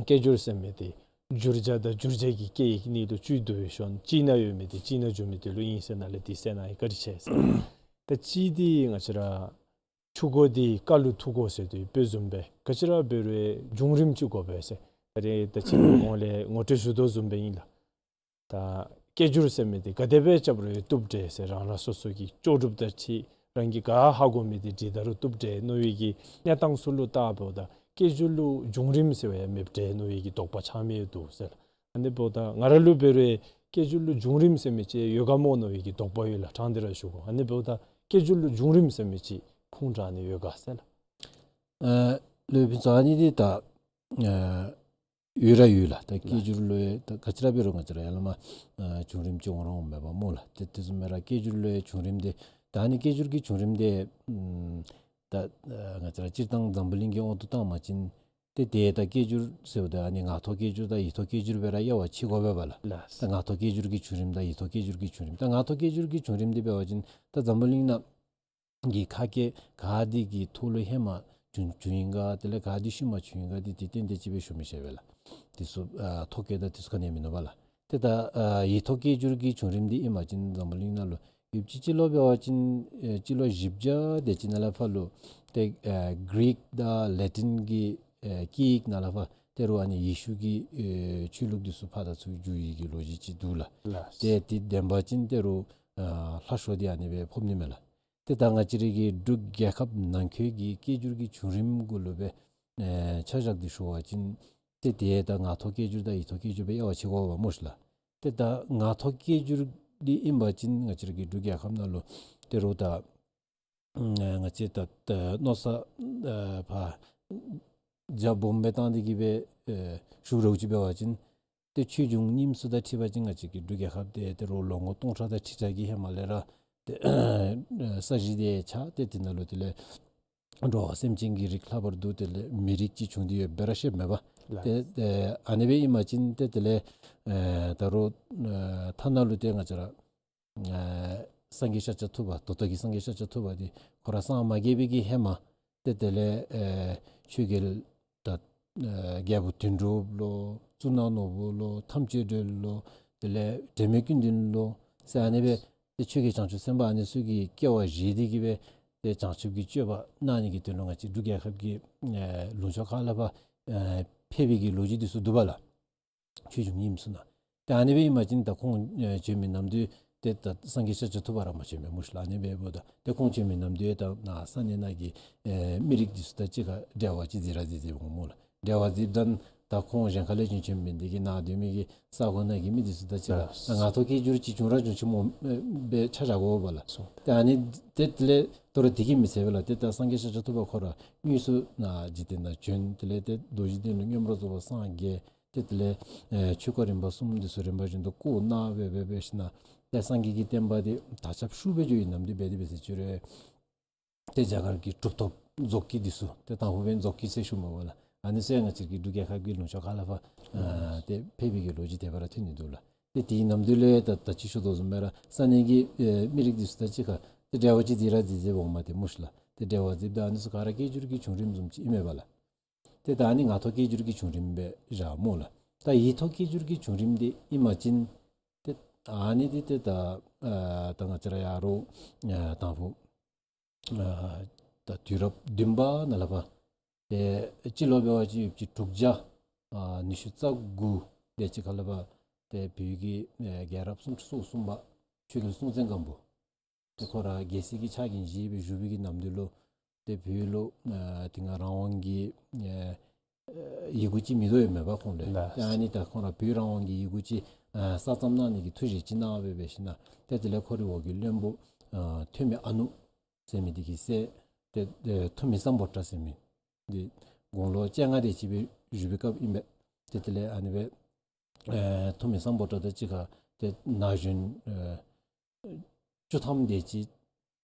སྐད་སྒྱུར་ཟེར་མི་འདི་བསྒྱུར་བྱ་དང་བསྒྱུར་བྱེད་ཀྱི་སྐད་ཡིག་གཉིས་ལུ་བཅུད་བསྡུ་བའི་ཤུལ་གཅིག་ནང་ཡོད་མི་འདི་གཅིག་ནང་བསྒྱུར་མི་འདི་ལུ་ཨིན་ཟེར་ནཱ་ལས་འདི་གསན་གནང་ཡི། བཀའ་དྲིན་ཆེ་ཟེར། ད་གཅིག་འདི་ང་བཅས་ར་ཆུ་མགོ་འདི་རྐ་ལུག་ཐུག་གོ་ཟེར་དོ་ཡོདཔ་བཟུམ་སྦེ་ག་ཅི་ར་འབད་རུང་བསྒྱུར་རིམ་ཅིག་དགོ་པས་ཟེར། ད་རེས་ད་ཅི་གོང་ལས་ངོ་སྤྲོད་ཞུ་དོ་བཟུམ་སྦེ་ཨིན་ལགས། ད་ སྐད་སྒྱུར་ཟེར་མི་འདི་ག་དེ་སྦེ་རྐྱབ་རུང་བཏུབ་འདྲས་ཟེར། རང་རང་སོ་སོ་གི་ལྕོགས་གྲུབ་དང་འཁྲིལ་རང་གིས་ག་ཧ་གོ་མི་འདི་བྲིས་ད་རུང་བཏུབ་འདྲས་མནོ་བའི་གི་གནས་སྟངས་ཚུ་ལུ་བལྟཝ་ད་སྐད་སྒྱུར་ལུ་བྱུང་རིམ་ཟེར་བ་ཡང་མེདཔ་འདྲས་མནོ་བའི་གི་དོགས་པ་ཆགས་མི་ཡང་འདུག་ཟེར་ལགས། ཨ་ནི་འབདཝ་ད་ང་ར་ལུ་འབད་རུང་སྐད་སྒྱུར་ལུ་བྱུང་རིམ་ཟེར་མི་ཅིག་ཡོད་ག་མོ་མནོ་བའི་གི་དོགས་པ་ཡོད་ལགས། དྲང་སྟེ་ར་ཞུ་དགོ། ཨ་ནི་འབདཝ་ད་སྐད་སྒྱུར་ལུ་བྱུང་རིམ་ཟེར་མི་ཅིག་ཁུངས་དྲངས་ནི་ཡོད་ག་ཟེར་ལགས། ཨ་ལགས་སོ། ཨ་ནི་འདི་ད་ཨ་ཡོད་ར་ཡོད་ལགས། ད་སྐད་སྒྱུར་ལུ་ད་ག་ཅི་ར་འབད་རུང་ང་བཅས་ར་ཡར་ལས་མར་ཨ་བྱུང་རིམ་ཅིག་འོང་ར་འོངམ་མས་པ་སྨོ་ལགས། ཏེ་དེ་བཟུམ་སྦེ་ར་སྐད་སྒྱུར་ལུ་བྱུང་རིམ་འདི་ད་ཨ་ནི་སྐད་སྒྱུར་གྱི་བྱུང་རིམ་འདི་ཨམ་ད་ཨ་ང་བཅས་ར་སྤྱིར་བཏང་འཛམ་བུ་གླིང་གི་དབང་དུ་བཏང་བ་ཅིན་ཏེ་ཏེ་ད་སྐད་སྒྱུར་ཟེརཝ་ད་ཨ་ནི་ངག་ཐོག་སྐད་སྒྱུར་དང་ཡིག་ཐོག་སྐད་སྒྱུར་སྦེ་ར་དབྱེ་བ་ཕྱེ་དགོ་པས་པ་ལགས། ལགས། ད་ངག་ཐོག་སྐད་སྒྱུར་གྱི་བྱུང་རིམ་དང་ཡིག་ཐོག་སྐད་སྒྱུར་གྱི་བྱུང་རིམ། ད་ངག་ཐོག་སྐད་སྒྱུར་གྱི་བྱུང་རིམ་འདི་འབད་བ་ཅིན་ད་འཛམ་བུ་གླིང་ནང་གི་ཁ་སྐད་ག་དེ་གི་ཐོག་ལུ་ཧེ་མ་བྱུང་བྱུང་ཡི་ག་དེ་ལས་ག་དེ་ཤུལ་མ་བྱུང་ཡི་ག་འདི་ཏེ་ཏན་ཏན་ཅིག་སྦེ་ཞུ་མི་ཤེས་པས་ལགས། དེ་ཚུ་ཨ་ཐོ་བཀོད་དང་དེ་ཚུ་ག་ནི་ཡང་མིན་ནུག་པ་ལགས། ཏེ་ད་ཨ་ཡིག་ཐོག་སྐད་སྒྱུར་གྱི་བྱུང་རིམ་འདི་ཨིན་པ་ཅིན་འཛམ་བུ་གླིང་ནང་ལུ་ཡོདཔ་ཅིག་སྤྱི་ལོ་འབད་བ་ཅིན་ཨེ་སྤྱི་ལོ་བཞི་བརྒྱ་དེ་ཅིག་ནང་ལས་ཕར་ལུ་ཏེ་ཨེ་གི་རིག་དང་ལེ་ཊིན་གྱི་ཨེ་སྐད་ཡིག་ནང་ལས་ཕར་ད་རུང་ཨ་ནི་ཡེ་ཤུ་གི་ཨེ་ཆོས་ལུགས་འདི་ཚུ་ཕར་དང་ཚུར་བསྒྱུར་ཡི་གི་ལོ་རྒྱུས་ཅིག་འདུག་ལགས། ལགས། ཏེ་དེ་བདེན་པ་ཅིན་ད་རུང་ཨ་ལྷག་ཤོས་འདི་ཨ་ནི་སྦེ་ཕོག་ནི་མས་ལགས། ཏེ་ད་ང་བཅས་རའི་གི་འབྲུག་རྒྱལ་ཁབ་ནང་འཁོད་ཀྱི་སྐད་སྒྱུར་གྱི་བྱུང་རིམ་གུ་ལུ་སྦེ་ཨེ་ཆ་བཞག་སྟེ་ཞུ་བ་ཅིན་ཏེ་ཏེ་ད་ངག་ཐོག་སྐད་སྒྱུར་དང་ཡིག་ཐོག་སྐད་སྒྱུར་སྦེ་དབྱེ་བ་ཕྱེ་དགོ་པས་པ་སྨོ་ཤིག་ལགས། ཏེ་ད་ངག་ཐོག་སྐད་སྒྱུར་འདི་ཨིན་པ་ཅིན་ང་བཅས་རའི་གི་འབྲུག་རྒྱལ་ཁབ་ནང་ལུ་ད་རུང་ད་ཨ་ང་བཅས་ད་ད་མནོ་བསམ་ཨ་ཕར་རྒྱ་སྦོམ་སྦེ་བཏང་སྟེ་གི་སྦེ་ཨེ་ཞུ་རོགས་ཅིག་འབད་བ་ཅིན་ཏེ་ཆོས་འབྱུང་རྙིངམ་ཚུ་དང་འཁྲིལ་བ་ཅིན་ང་བཅས་ཀྱི་འབྲུག་རྒྱལ་ཁབ་འདི་ད་རུང་ལོ་ངོ་སྟོང་ཕྲག་དང་ཁྲི་ཕྲག་གི་ཧེ་མ་ལས་ར་ཏེ་ས་གཞི་འདི་ཆགས། ཏེ་དེ་ནང་ལུ་དེ་ལས་འགྲོ་བ་སེམས་ཅན་གྱི་རིགས་ལྷག་པར་དུ་དེ་ལས་མི་རིགས་ཅིག་བྱུང་སྟེ་ཡོདཔ་སྦེ་ར་ཤེས་མས་པ། ལགས། ཏེ་ཨ་ནི་སྦེ་ཨིན་པ་ཅིན་ཏེ་དེ་ལས་ཨེ་ད་རུང་ཨེ་ཐ་ན་ལུ་ཏེ་ང་བཅས་ར་ཨེ་སངས་རྒྱས་ཤཱཀྱ་ཐུབ་པ་ད་ལྟོ་གི་སངས་རྒྱས་ཤཱཀྱ་ཐུབ་པ་འདི་ཁོ་ར་སངས་མ་རྒྱས་པའི་གི་ཧེ་མ་ཏེ་དེ་ལས་ཨེ་ཆོས་རྒྱལ་ད་ཨེ་རྒྱལ་པོ་དོན་གྲུབ་ལོ་གཙུག་ན་ནོར་བུ་ལོ་ཐམས་ཅད་སྒྲོལ་ལོ་དེ་ལས་དྲན་མེད་ཀུན་ལྡན་ལོ་ཟེར་ཨ་ནི་སྦེ་ཏེ་ཆོས་རྒྱལ་བྱང་ཆུབ་སེམས་དཔའ་ཨ་ནི་ཚུ་གི་སྐྱེ་བ་བཞེས་ཏེ་གི་སྦེ་ཏེ་བྱང་ཆུབ་ཀྱི་སྤྱོད་པ་གནང་ནི་གི་དོན་ལུ་ང་བཅས་འབྲུག་རྒྱལ་ཁབ་ཀྱི་ཨེ་ལུང་ཕྱོགས་ཁག་ལས་ཕར་ཨེ་ཕེབས་པའི་གི་ལོ་རྒྱུས་འདི་ཚུ་འདུག་པ་ལགས། ཆོས་འབྱུང་རྙིངམ་ཚུ་ནང་། ཏེ་ཨ་ནི་སྦེ་ཨིན་པ་ཅིན་ད་ཁོང་ཨེ་བྱོན་མི་ནམ་དུས་ཏེ་ད་སངས་རྒྱས་ཤཱཀྱ་ཐུབ་པ་ར་མ་བྱོན་པས་སྨོ་ཤིག་ལགས། ཨ་ནི་སྦེ་འབདཝ་ད་ཏེ་ཁོང་བྱོན་མི་ནམ་དུས་ད་ནཱ་ས་གནས་ནང་གི་ཨེ་མི་རིགས་འདི་ཚུ་དང་གཅིག་ཁར་འབྲེལ་བ་ཅིག་འཛིན་ར་འཛིན་འཛིན་འོང་སྨོ་ལགས། འབྲེལ་བ་འཛིན་དང་ད་ཁོང་གཞན་ཁ་ལས་བྱོན་བྱོན་མི་འདི་གིས་ནཱ་སྡོད་མི་གི་ས་གོ་ནང་གི་མི་འདི་ཚུ་དང་གཅིག་ཁར་ལགས། ད་ངག་ཐོག་སྐད་སྒྱུར་ཅིག་བྱུང་ར་བྱུང་ཅི་སྨོ་ཨེ་སྦེ་ཆ་བཞག་དགོ་པས་ལགས། སོ། ཏེ་ཨ་ནི་ཏེ་དེ་ལས་དོ་རུང་དེ་གིས་མི་ཚད་པས་ལགས། ཏེ་ད་སངས་རྒྱས་ཤཱཀྱ་ཐུབ་པ་ཁོ་ར་དངོས་སུ་ནཱ་འཇིག་རྟེན་ནང་བྱོན། དེ་ལས་ཏེ་རྡོ་རྗེ་གདན་ལུ་མངོན་པར་རྫོགས་པར་སངས་རྒྱས། ཏེ་དེ་ལས་ཨེ་ཆོས་སྐོར་རིམ་པ་གསུམ་འདི་ཚུ་རིམ་པ་བཞིན་དུ་བསྐོར་གནང་སྦེ་སྦེ་འབད་ཞིནམ་ཏེ་སངས་རྒྱས་ཀྱི་བསྟན་པ་འདི་དར་ཁྱབ་ཤུགས་སྦེ་འགྱོ་བའི་ནམ་དུས་འབད་དེ་འབད་ཟེར་ཅི་རུང་ཏེ་རྒྱ་གར་གྱི་གྲུབ་ཐོབ་རྫོགས་སྐྱེས་འདི་ཚུ་ཏེ་དང་ཕུ་འབདན་རྫོགས་སྐྱེས་ཟེར་ཞུཝ་མས་པ་ལགས། ཨ་ནི་ཚུ་ཡང་ང་བཅས་ཀྱི་འབྲུག་རྒྱལ་ཁབ་ཀྱི་ལུང་ཕྱོགས་ཁག་ལས་ཕར་ཨ་ཏེ་ཕེབས་པའི་གི་ལོ་རྒྱུས་དེ་སྦེ་ར་ཐོན་ནི་འདུག་ལགས། ཏེ་དེའི་ནམ་དུས་ལས་ད་ད་ཅི་ཞུ་དོ་བཟུམ་སྦེ་ར་ས་གནས་ཀྱི་ཨེ་མི་རིགས་འདི་ཚུ་དང་གཅིག་ཁར་ཏེ་འབྲེལ་བ་ཅིག་འཛིན་ར་འཛིན་འཛིན་འོངམ་དེ་སྨོ་ཤིག་ལགས། ཏེ་འབྲེལ་བ་འཛིན་ད་ཨ་ནི་ཚུ་ག་ར་སྐད་སྒྱུར་གྱི་བྱུང་རིམ་བཟུམ་ཅིག་ཨིན་མས་པ་ལགས། ཏེ་ད་ཨ་ནི་ངག་ཐོག་སྐད་སྒྱུར་གྱི་བྱུང་རིམ་སྦེ་བཞག་སྨོ་ལགས། ད་ཡིག་ཐོག་སྐད་སྒྱུར་གྱི་བྱུང་རིམ་འདི་ཨིན་པ་ཅིན་ཏེ་ཨ་ནི་འདི་ཏེ་ད་ཨ་ད་ང་བཅས་ར་ཡར་ལུ་ཨ་དང་ཕུ་ཨ་ད་དུས་རབས་བདུན་པ་ནང་ལས་ཕར་ཏེ་སྤྱི་ལོ་འབད་བ་ཅིན་ཡོདཔ་ཅིག་དྲུག་བརྒྱ་ཨ་ཉི་ཤུ་རྩ་དགུ་དེ་ཅིག་ཁ་ལས་ཕར་ཏེ་བོད་ཀྱི་ཨེ་རྒྱལ་རབས་སུམ་ཅུ་སོ་གསུམ་པ་ཆོས་རྒྱལ་སྲོང་བཙན་སྒམ་པོ་ཏེ་ཁོ་ར་རྒྱལ་སྲིད་ཀྱི་ཕྱག་འགན་བཞེས་སྦེ་བཞུགས་པའི་གི་ནམ་དུས་ལུ་ཏེ་བོད་ལུ་ཨ་དེ་སྒང་རང་དབང་གི་ཨ་ཡི་གུ་ཅིག་མིན་འདུག་ཡོད་མས་པ་ཁོང་ལུ། ལགས། ཏེ་ཨ་ནི་ད་ཁོང་ར་བོད་རང་དབང་གི་ཡི་གུ་ཅིག་ཨ་གསར་རྩོམ་གནང་ནི་གི་ཐུགས་བཞེད་ཅིག་གནང་སྦེ་འབད་ཞིནམ་ཏེ་དེ་ལས་ཁོ་རའི་འོག་གི་བློན་པོ་ཨ་ཐོན་མི་ཨ་ནུ་ཟེར་མི་འདི་གི་སྲས་ཏེ་ཨེ་ཐུ་མི་སམ་བྷོ་ཊ་ཟེར་མི་འདི་དགུང་ལོ་བཅོ་ལྔ་དེ་ཅིག་སྦེ་བཞུགས་པའི་སྐབས་ཨིན་པས། ཏེ་དེ་ལས་ཨ་ནི་སྦེ་ཨེ་ཐུ་མི་སམ་བྷོ་ཊ་དང་གཅིག་ཁར་ཏེ་ན་གཞོན་ཨེ་བཅུ་ཐམ་དེ་ཅིག་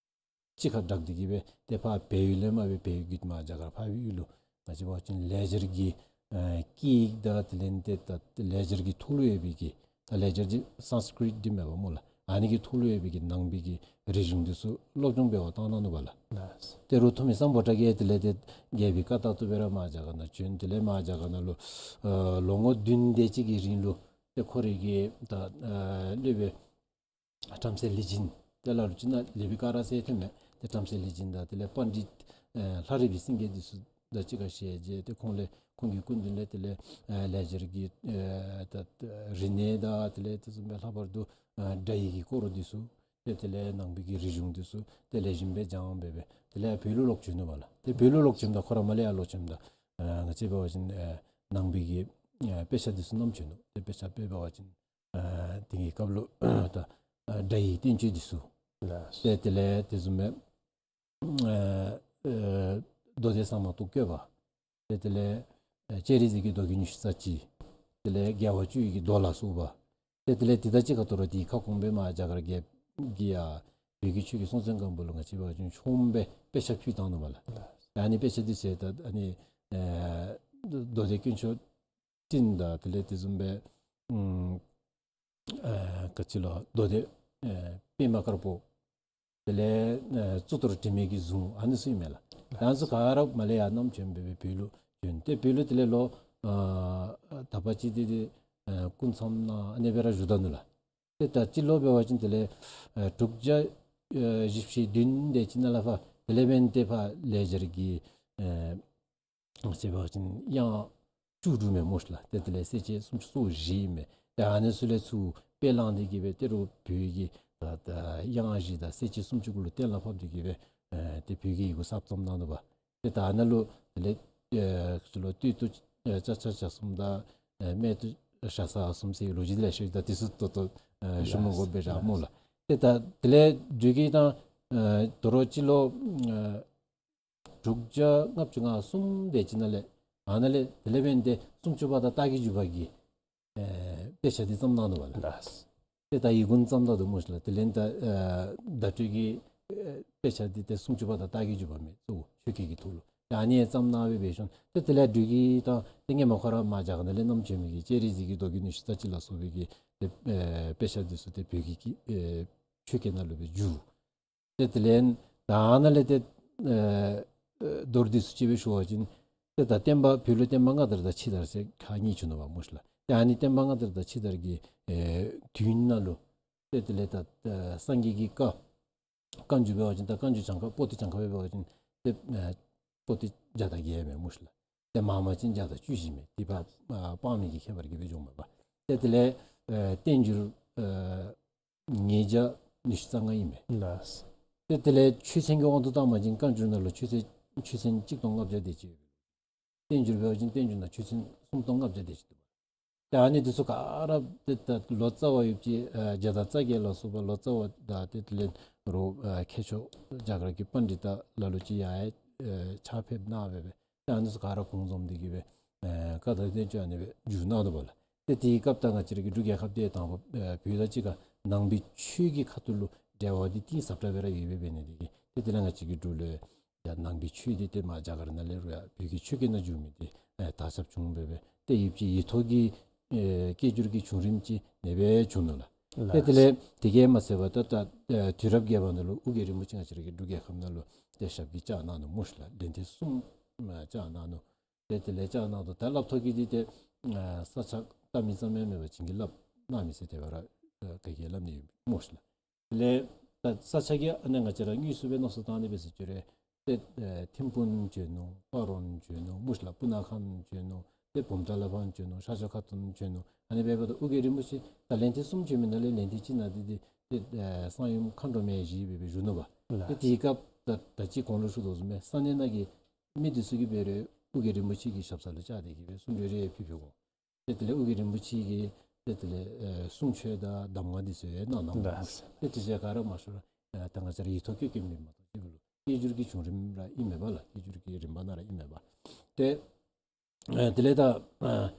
གཅིག་ཁར་སྦྲགས་ཏེ་གི་སྦེ་ཏེ་ཕར་བལ་ཡུལ་ལས་མར་སྦེ་བལ་ཡུལ་བརྒྱུད་མར་རྒྱ་གར་འཕགས་པའི་ཡུལ་ལུ་ང་བཅས་འབད་བ་ཅིན་ལེགས་སྦྱར་གྱི་ཨེ་སྐད་ཡིག་དང་དེ་ལས་ཏེ་ད་ལེགས་སྦྱར་གྱི་ཐོག་ལུ་ཡོད་པའི་གི་ད་ལེགས་སྦྱར་འདི་སཾསྐྲྀཏ་འདི་མས་པ་སྨོ་ལགས། ཨ་ནི་གི་ཐོག་ལུ་ཡོད་པའི་གི་ནང་པའི་གི་རིག་གཞུང་འདི་ཚུ་སློབ་སྦྱོང་འབད་བར་བཏང་གནང་ནུག་པ་ལགས། ལགས། ཏེ་རུང་ཐུ་མི་སམ་བྷོ་ཊ་གིས་དེ་ལས་ཏེ་རྒྱལ་པོའི་བཀའ་ལྟར་དུ་སྦེ་ར་མར་རྒྱ་གར་ནང་བྱོན། དེ་ལས་མར་རྒྱ་གར་ནང་ལུ་ཨ་ལོ་ངོ་བདུན་དེ་ཅིག་གི་རིང་ལུ་ཏེ་ཁོ་རའི་གི་ད་ཨ་སློབ་དཔོན་བྲམ་ཟེ་ལེགས་སྦྱིན་ཏེ་ལ་ལུ་ཅིག་ནཱ་ལེགས་པའི་ཀ་ར་ཟེར་ཐོན་མས། ཏེ་བྲམ་ཟེ་ལེགས་སྦྱིན་དང་དེ་ལས་པཎྜི་ཏ་ཨ་ལྷ་རི་པའི་སེང་གེ་འདི་ཚུ་ དང་གཅིག་ཁར་ཞལ་མཇལ། ཏེ་ཁོང་ལས་ཁོང་གི་སྐུ་མདུན་ལས་དེ་ལས་ཨ་ལེགས་སྦྱར་གྱི་ཨ་ད་རིག་གནས་དང་དེ་ལས་དེ་བཟུམ་སྦེ་ལྷག་པར་དུ་ཨ་སྒྲ་ཡིག་གི་སྐོར་འདི་ཚུ་ཏེ་དེ་ལས་ནང་པའི་གི་རིག་གཞུང་འདི་ཚུ་ཏེ་ལེགས་ཤོམ་སྦེ་སྦྱངས་སྦེ་སྦེ་དེ་ལས་བོད་ལུ་ལོག་བྱོན་ནུག་པ་ལགས། ཏེ་བོད་ལུ་ལོག་བྱོནམ་ད་ཁོ་ར་མར་ལས་ཡར་ལོག་བྱོནམ་ད་ཨ་ང་བཅས་འབད་བ་ཅིན་ཨ་ནང་པའི་གི་ཨ་དཔེ་ཆ་འདི་ཚུ་བསྣམས་བྱོན་ནུག། ཏེ་དཔེ་ཆ་དཔེ་འབད་བ་ཅིན་ཨ་དེ་གི་སྐབས་ལུ་ད་ཨ་སྒྲ་ཡིག་བསྟན་བཅོས་འདི་ཚུ། ལགས། ཏེ་དེ་ལས་དེ་བཟུམ་སྦེ་ཨ་ཨ་མདོ་སྡེ་གསང་སྔགས་རྟོགས་བརྐོས་པ། ཏེ་དེ་ལས་ཨ་སྤྱན་རས་གཟིགས་ཀྱི་མདོ་རྒྱུད་ཉི་ཤུ་རྩ་གཅིག། དེ་ལས་རྒྱལ་བ་བཅུ་ཡི་གི་མདོ་ལ་སོགས་པ། ཏེ་དེ་ལས་དེ་དང་གཅིག་ཁར་དོ་རུང་དེའི་ཁ་སྐོང་སྦེ་མར་རྒྱ་གར་རྒྱལཔོ་གིས་ཡར་བོད་ཀྱི་ཆོས་ཀྱི་སྲོང་བཙན་སྒམ་པོ་ལུ་ང་བཅས་འབད་བ་ཅིན་ཆོག་མེན་པར་དཔེ་ཆ་ཕུལ་བཏང་ནུག་པ་ལགས། ཨ་ནི་དཔེ་ཆ་འདི་ཚུ་ད་ཨ་ནི་ཨ་མདོ་སྡེ་དཀོན་མཆོག་སྤྲིན་དང་དེ་ལས་དེ་བཟུམ་སྦེ་ཨམ་ཨ་ག་ཅི་ལོ་མདོ་སྡེ་ཨ་པདྨ་དཀར་པོ། དེ་ལས་ཨ་གཙུག་ཏོར་དྲི་མེད་ཀྱི་གཟུངས་ཨ་ནི་ཚུ་ཨིན་མས་ལགས། ད་ཨ་ནི་ཚུ་ག་ར་མར་ལས་ཡར་བསྣམས་བྱོན་སྦེ་སྦེ་བོད་ལུ་བྱོན། ཏེ་བོད་ལུ་དེ་ལས་ལོ་ཨ་དག་པ་ཅིག་འདི་ཏེ་ཨ་སྐུ་མཚམས་ནང་ཨ་ནི་སྦེ་ར་བཞུགས་ད་ནུག་ལགས། ཏེ་ད་སྤྱི་ལོ་འབད་བ་ཅིན་དེ་ལས་ཨ་དྲུག་བརྒྱ་ཨ་བཞི་བཅུ་ཞེ་བདུན་དེ་ཅིག་ནང་ལས་ཕར་དེ་ལས་འབདན་ཏེ་ཕར་ལེགས་སྦྱར་གྱི་ཨ་ཅེས་འབད་བ་ཅིན་དབྱངས་བཅུ་དྲུག་མས་སྨོ་ཤིག་ལགས། ཏེ་དེ་ལས་གསལ་བྱེད་སུམ་ཅུ་སོ་བཞི་ཨིན་མས། ཏེ་ཨ་ནི་ཚུ་ལས་ཚུར་དཔེ་བླངས་ཏེ་གིས་སྦེ་ཏེ་རུང་བོད་ཀྱི་ད་ད་དབྱངས་བཞི་དང་གསལ་བྱེད་སུམ་ཅུ་གུ་ལུ་གཏན་ལ་ཕབ་སྟེ་གིས་སྦེ་ཨེ་ཏེ་བོད་ཀྱི་ཡི་གུ་གསརཔ་བརྩམས་གནང་ནུག་པ། ཏེ་ད་ཨ་ནཱ་ལུ་དེ་ལས་ཨེ་ཚུ་ལུ་སྟོད་དུ་ཨེ་ལྕགས་བྱ་གསུམ་དང་ཨེ་སྨད་དུ་ཤ་ཟ་གསུམ་ཟེར་ལོ་རྒྱུས་དེ་ལས་ཤེས་ད་དེ་ཚུ་ཏོག་ཏོ་ཨེ་ཞུ་མི་དགོ་པས་ར་སྨོ་ལགས། ཏེ་ད་དེ་ལས་འབྲུག་གི་ད་ཨེ་དོ་རུང་སྤྱི་ལོ་ཨེ་དྲུག་བརྒྱ་ལྔ་བཅུ་ང་གསུམ་དེ་ཅིག་ནང་ལས་ཨ་ནཱ་ལས་དེ་ལས་འབདན་ཏེ་སུམ་ཅུ་པ་དང་རྟགས་ཀྱི་འཇུག་པ་གི་ཨེ་དཔེ་ཆ་འདི་བརྩམས་གནང་ནུག་པ་ལགས། ལགས། ཏེ་ད་ཡི་གུ་བརྩམས་ད་ནུག་སྨོ་ཤིག་ལགས། དེ་ལས་ད་ཨེ་བརྡ་སྤྲོད་ཀྱི་ཨེ་དཔེ་ཆ་འདི་ཏེ་སུམ་ཅུ་པ་དང་རྟགས་ཀྱི་འཇུག་པ་མས། གཙོ་བོ་ཆོས་སྐད་ཀྱི་ཐོག་ལུ་ད་ཨ་ནི་བརྩམས་གནང་སྦེ་འབད་ཞིནམ་ཏེ་དེ་ལས་འབྲུག་གི་ད་ཏེ་སྔོན་མ་ཁོ་ར་མར་རྒྱ་གར་ནང་ལས་བསྣམས་བྱོན་མི་གི་སྤྱན་རས་གཟིགས་ཀྱི་མདོ་རྒྱུད་ཉི་ཤུ་རྩ་གཅིག་ལ་སོགས་པའི་གི་ཏེ་ཨེ་དཔེ་ཆ་འདི་ཚུ་ཏེ་བོད་ཀྱི་ཨེ་ཆོས་སྐད་ནང་ལུ་སྦེ་བསྒྱུར། ཏེ་དེ་ལས་ད་ནཱ་ལས་ཏེ་ཨེ་ཨེ་མདོར་བསྡུས་སུ་ཅིག་སྦེ་ཞུ་བ་ཅིན་ཏེ་ད་བསྟན་པ་བོད་ལུ་བསྟན་པ་སྔ་དར་དང་ཕྱི་དར་ཟེར་ཁག་གཉིས་བྱུང་ནུག་པ་སྨོ་ཤིག་ལགས། ཏེ་ཨ་ནི་བསྟན་པ་སྔ་དར་དང་ཕྱི་དར་གྱི་ཨེ་དུས་ནང་ལུ་ཏེ་དེ་ལས་ད་ཨེ་སངས་རྒྱས་ཀྱི་བཀའ་བཀའ་འགྱུར་འབད་བ་ཅིན་ད་བཀའ་འགྱུར་གྱངས་ཁ་པོ་ཏི་གྱངས་ཁ་སྦེ་འབད་བ་ཅིན་ཏེ་ཨེ་པོ་ཏི་བརྒྱ་དང་བརྒྱད་མས་སྨོ་ཤིག་ལགས། ཏེ་མང་མ་ཅིན་བརྒྱ་དང་བཅུ་བཞི་མས། ཏེ་ཕར་ཨ་སྤང་མི་གི་ཁྱད་པར་གྱིས་སྦེ་འགྱོཝ་མས་པ། ཏེ་དེ་ལས་ཨེ་བསྟན་འགྱུར་ཨེ་ཉིས་བརྒྱ་ཉི་ཤུ་རྩ་ལྔ་ཨིན་མས། ལགས། ཏེ་དེ་ལས་ཆོས་ཚན་གྱི་དབང་དུ་བཏང་བ་ཅིན་བཀའ་འགྱུར་ནང་ལུ་ཆོས་ཚན་ཆོས་ཚན་གཅིག་སྟོང་ལྔ་བརྒྱ་དེ་ཅིག། བསྟན་འགྱུར་འབད་བ་ཅིན་བསྟན་འགྱུར་ནང་ཆོས་ཚན་སུམ་སྟོང་ལྔ་བརྒྱ་དེ་ཅིག་འདུག། ཏེ་ཨ་ནི་འདི་ཚུ་ག་ར་ཏེ་ད་ལོ་ཙཱ་བ་ཡོདཔ་ཅིག་ཨེ་བརྒྱ་དང་རྩ་བརྒྱད་ལ་སོགས་པ་ལོ་ཙཱ་བ་དང་ཏེ་དེ་ལས་རོགས་ཨེ་མཁས་མཆོག་རྒྱ་གར་གྱི་པཎྜི་ཏ་ལ་ལུ་ཅིག་ཡང་ཨེ་ཕྱག་ཕེབས་གནང་སྦེ་སྦེ་ཏེ་ཨ་ནི་ཚུ་ག་ར་གུང་འཛོམས་ཏེ་གིས་སྦེ་ཨེ་བཀའ་དང་བསྟན་བཅོས་ཨ་ནི་སྦེ་བསྒྱུར་གནང་ནུག་པ་ལགས། ཏེ་དེའི་སྐབས་ད་ང་བཅས་ར་གི་འབྲུག་རྒྱལ་ཁབ་འདི་དང་པ་ཨེ་བོད་དང་གཅིག་ཁར་ནང་པའི་ཆོས་ཀྱི་ཁ་ཐུག་ལུ་འབྲེལ་བ་འདི་གཏིང་ཟབ་དྲགས་སྦེ་ར་ཡོད་པའི་འབད་ནི་དེ་གིས་ཏེ་དེ་ལས་ང་བཅས་ཀྱི་འབྲུག་ལུ་ཡང་ནང་པའི་ཆོས་འདི་ཏེ་མར་རྒྱ་གར་ནང་ལས་རུང་ཡང་བོད་ཀྱི་ཆོས་སྐད་ནང་བསྒྱུར་མི་འདི་ཨེ་དར་ཁྱབ་བྱུང་སྦེ་སྦེ་ཏེ་ཡུདཔ་ཅིག་ཡིག་ཐོག་གི་ཨེ་སྐད་སྒྱུར་གྱི་བྱུང་རིམ་ཅིག་ཨ་ནེ་སྦེ་བྱུང་ནུག་ལགས། ཏེ་དེ་ལས་དེ་གིས་མ་ཚད་པར་ད་ད་ཨེ་དུས་རབས་བརྒྱད་པ་ནང་ལུ་ཨོ་རྒྱན་རིན་པོ་ཆེ་ང་བཅས་ར་གི་འབྲུག་རྒྱལ་ཁབ་ནང་ལུ་ཏེ་ཞབས་ཀྱིས་བཅགས་གནང་ནུག་སྨོ་ཤིག་ལགས། ལན་ཐེངས་གསུམ་ཨེ་བཅགས་གནང་ནུག། ཏེ་དེ་ལས་བཅགས་གནང་དོ་ད་སླབ་ཐོག་གི་འདི་ཏེ་ཨ་ས་ཆ་བལྟ་མི་ཙམ་ཡང་མེན་པར་བྱིན་གྱིས་བརླབས་གནང་མི་ཟེར་དེ་སྦེ་ར་ཨ་ག་གིས་སླབ་ནི་ཡོད་སྨོ་ཤིག་ལགས། དེ་ལས་ད་ས་ཆ་གི་ཨ་ནི་ང་བཅས་ར་དངོས་སུ་སྦེ་མནོ་བསམ་བཏང་ནི་སྦེ་ཟེར་བཅུག་རུང་ཏེ་ཨེ་ཐིམ་ཕུག་བྱོན་ནུག། སྤ་རོ་བྱོན་ནུག་སྨོ་ཤིག་ལགས། སྤུ་ན་ཁ་བྱོན་ནུག། ཏེ་བུམ་ཐང་ལས་ཕར་བྱོན་ནུག། ཤར་ཕྱོགས་ཁ་ཐུག་བྱོན་ནུག། ཨ་ནི་འབདཝ་ད་ཨོ་རྒྱན་རིན་པོ་ཆེ་ད་ལན་ཐེངས་གསུམ་བྱོན་མི་ནང་ལས་ལན་ཐེངས་གཅིག་ནང་འདི་འདི་ཏེ་ཨེ་གསང་ཡུམ་མཁའ་འགྲོ་མ་ཡེ་ཤེས་སྦེ་སྦེ་བཞུགས་ནུག་པ། ལགས། ཏེ་དེའི་སྐབས་ད་ད་ཅི་གོང་ལུ་ཞུ་དོ་བཟུམ་སྦེ་ས་གནས་ནང་གི་མི་འདི་ཚུ་གིས་འབད་རུང་ཨོ་རྒྱན་རིན་པོ་ཆེ་གི་ཞབས་ས་ལུ་བཅར་ཏེ་གིས་སྦེ་གསུང་གྲོས་རེ་ཕུལ་ཕུལ་དགོ། ཏེ་དེ་ལས་ཨོ་རྒྱན་རིན་པོ་ཆེ་གིས་ཏེ་དེ་ལས་ཨེ་གསུང་ཆོས་དང་གདམས་ངག་འདི་ཚུ་ཡང་གནང་གནངམ་མས། ལགས། ཏེ་དེ་ཚུ་ག་ར་མ་ཞུ་རུང་ཨེ་ད་ང་བཅས་ར་ཡིག་ཐོག་བཀོད་བཀོདཔ་མས་མ་གཏོགས་ཅིག་ལུ་སྐད་སྒྱུར་གྱི་བྱུང་རིམ་ར་ཨིན་མས་པ་ལགས། སྐད་སྒྱུར་གྱི་རིམ་པ་ནང་ར་ཨིན་མས་པ། ཏེ་ཨེ་དེ་ལས་ད་ཨེ་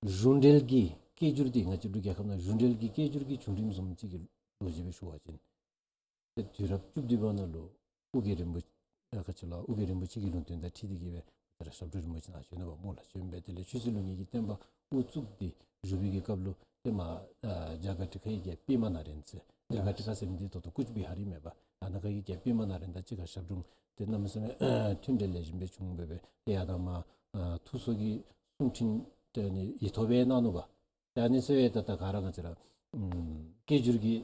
གཞུང་འབྲེལ་གྱི་སྐད་སྒྱུར་འདི་ང་བཅས་འབྲུག་རྒྱལ་ཁབ་ནང་གཞུང་འབྲེལ་གྱི་སྐད་སྒྱུར་གྱི་བྱུང་རིམ་བཟུམ་ཅིག་གི་ལོ་རྒྱུས་སྦེ་ཞུ་བ་ཅིན་ཏེ་དུས་རབས་བཅུ་བདུན་པ་ནང་ལུ་ཨོ་རྒྱན་རིན་པོ་ཨ་ག་ཅི་ལོ་ཨོ་རྒྱན་རིན་པོ་ཆེ་གི་ལུང་བསྟན་དང་འཁྲིལ་ཏེ་གིས་སྦེ་ད་ར་ཞབས་དྲུང་རིན་པོ་ཆེ་ནཱ་བྱོན་ནུག་པ་སྨོ་ལགས། བྱོན་སྦེ་དེ་ལས་ཆོས་སྲིད་ལུགས་གཉིས་ཀྱི་བསྟན་པ་དབུ་བཙུགས་ཏེ་བཞུགས་པའི་གི་སྐབས་ལུ་ཏེ་མར་ཨ་རྒྱ་གར་ཁྲི་ཁའི་རྒྱལཔོ་པདྨ་ནཱ་རེནྡྲ་ཟེར། རྒྱ་གར་ཁྲི་ཁ་ཟེར་མི་འདི་ད་ལྟོ་ཀུཆ་བི་ཧར་ཨིན་མས་པ། ཨ་ནཱ་ཁ་གི་རྒྱལཔོ་པདྨ་ནཱ་རེནྡྲ་གཅིག་ཁར་ཞབས་དྲུང་ཏེ་གནམ་མེད་ས་མེད་མཐུན་འབྲེལ་ལེགས་ཤོམ་སྦེ་བྱུང་སྦེ་སྦེ་ཏེ་ཡར་ད་མར་ཨ་ཐུགས་གསོ་གི་གསུང་འཕྲིན་ཏེ་ཨ་ནི་ཡིག་ཐོག་སྦེ་གནང་ནུག་པ། ཏེ་ཨ་ནི་ཚུ་ཡང་ད་ད་ག་ར་ང་བཅས་ར་ཨམ་སྐད་སྒྱུར་གྱི་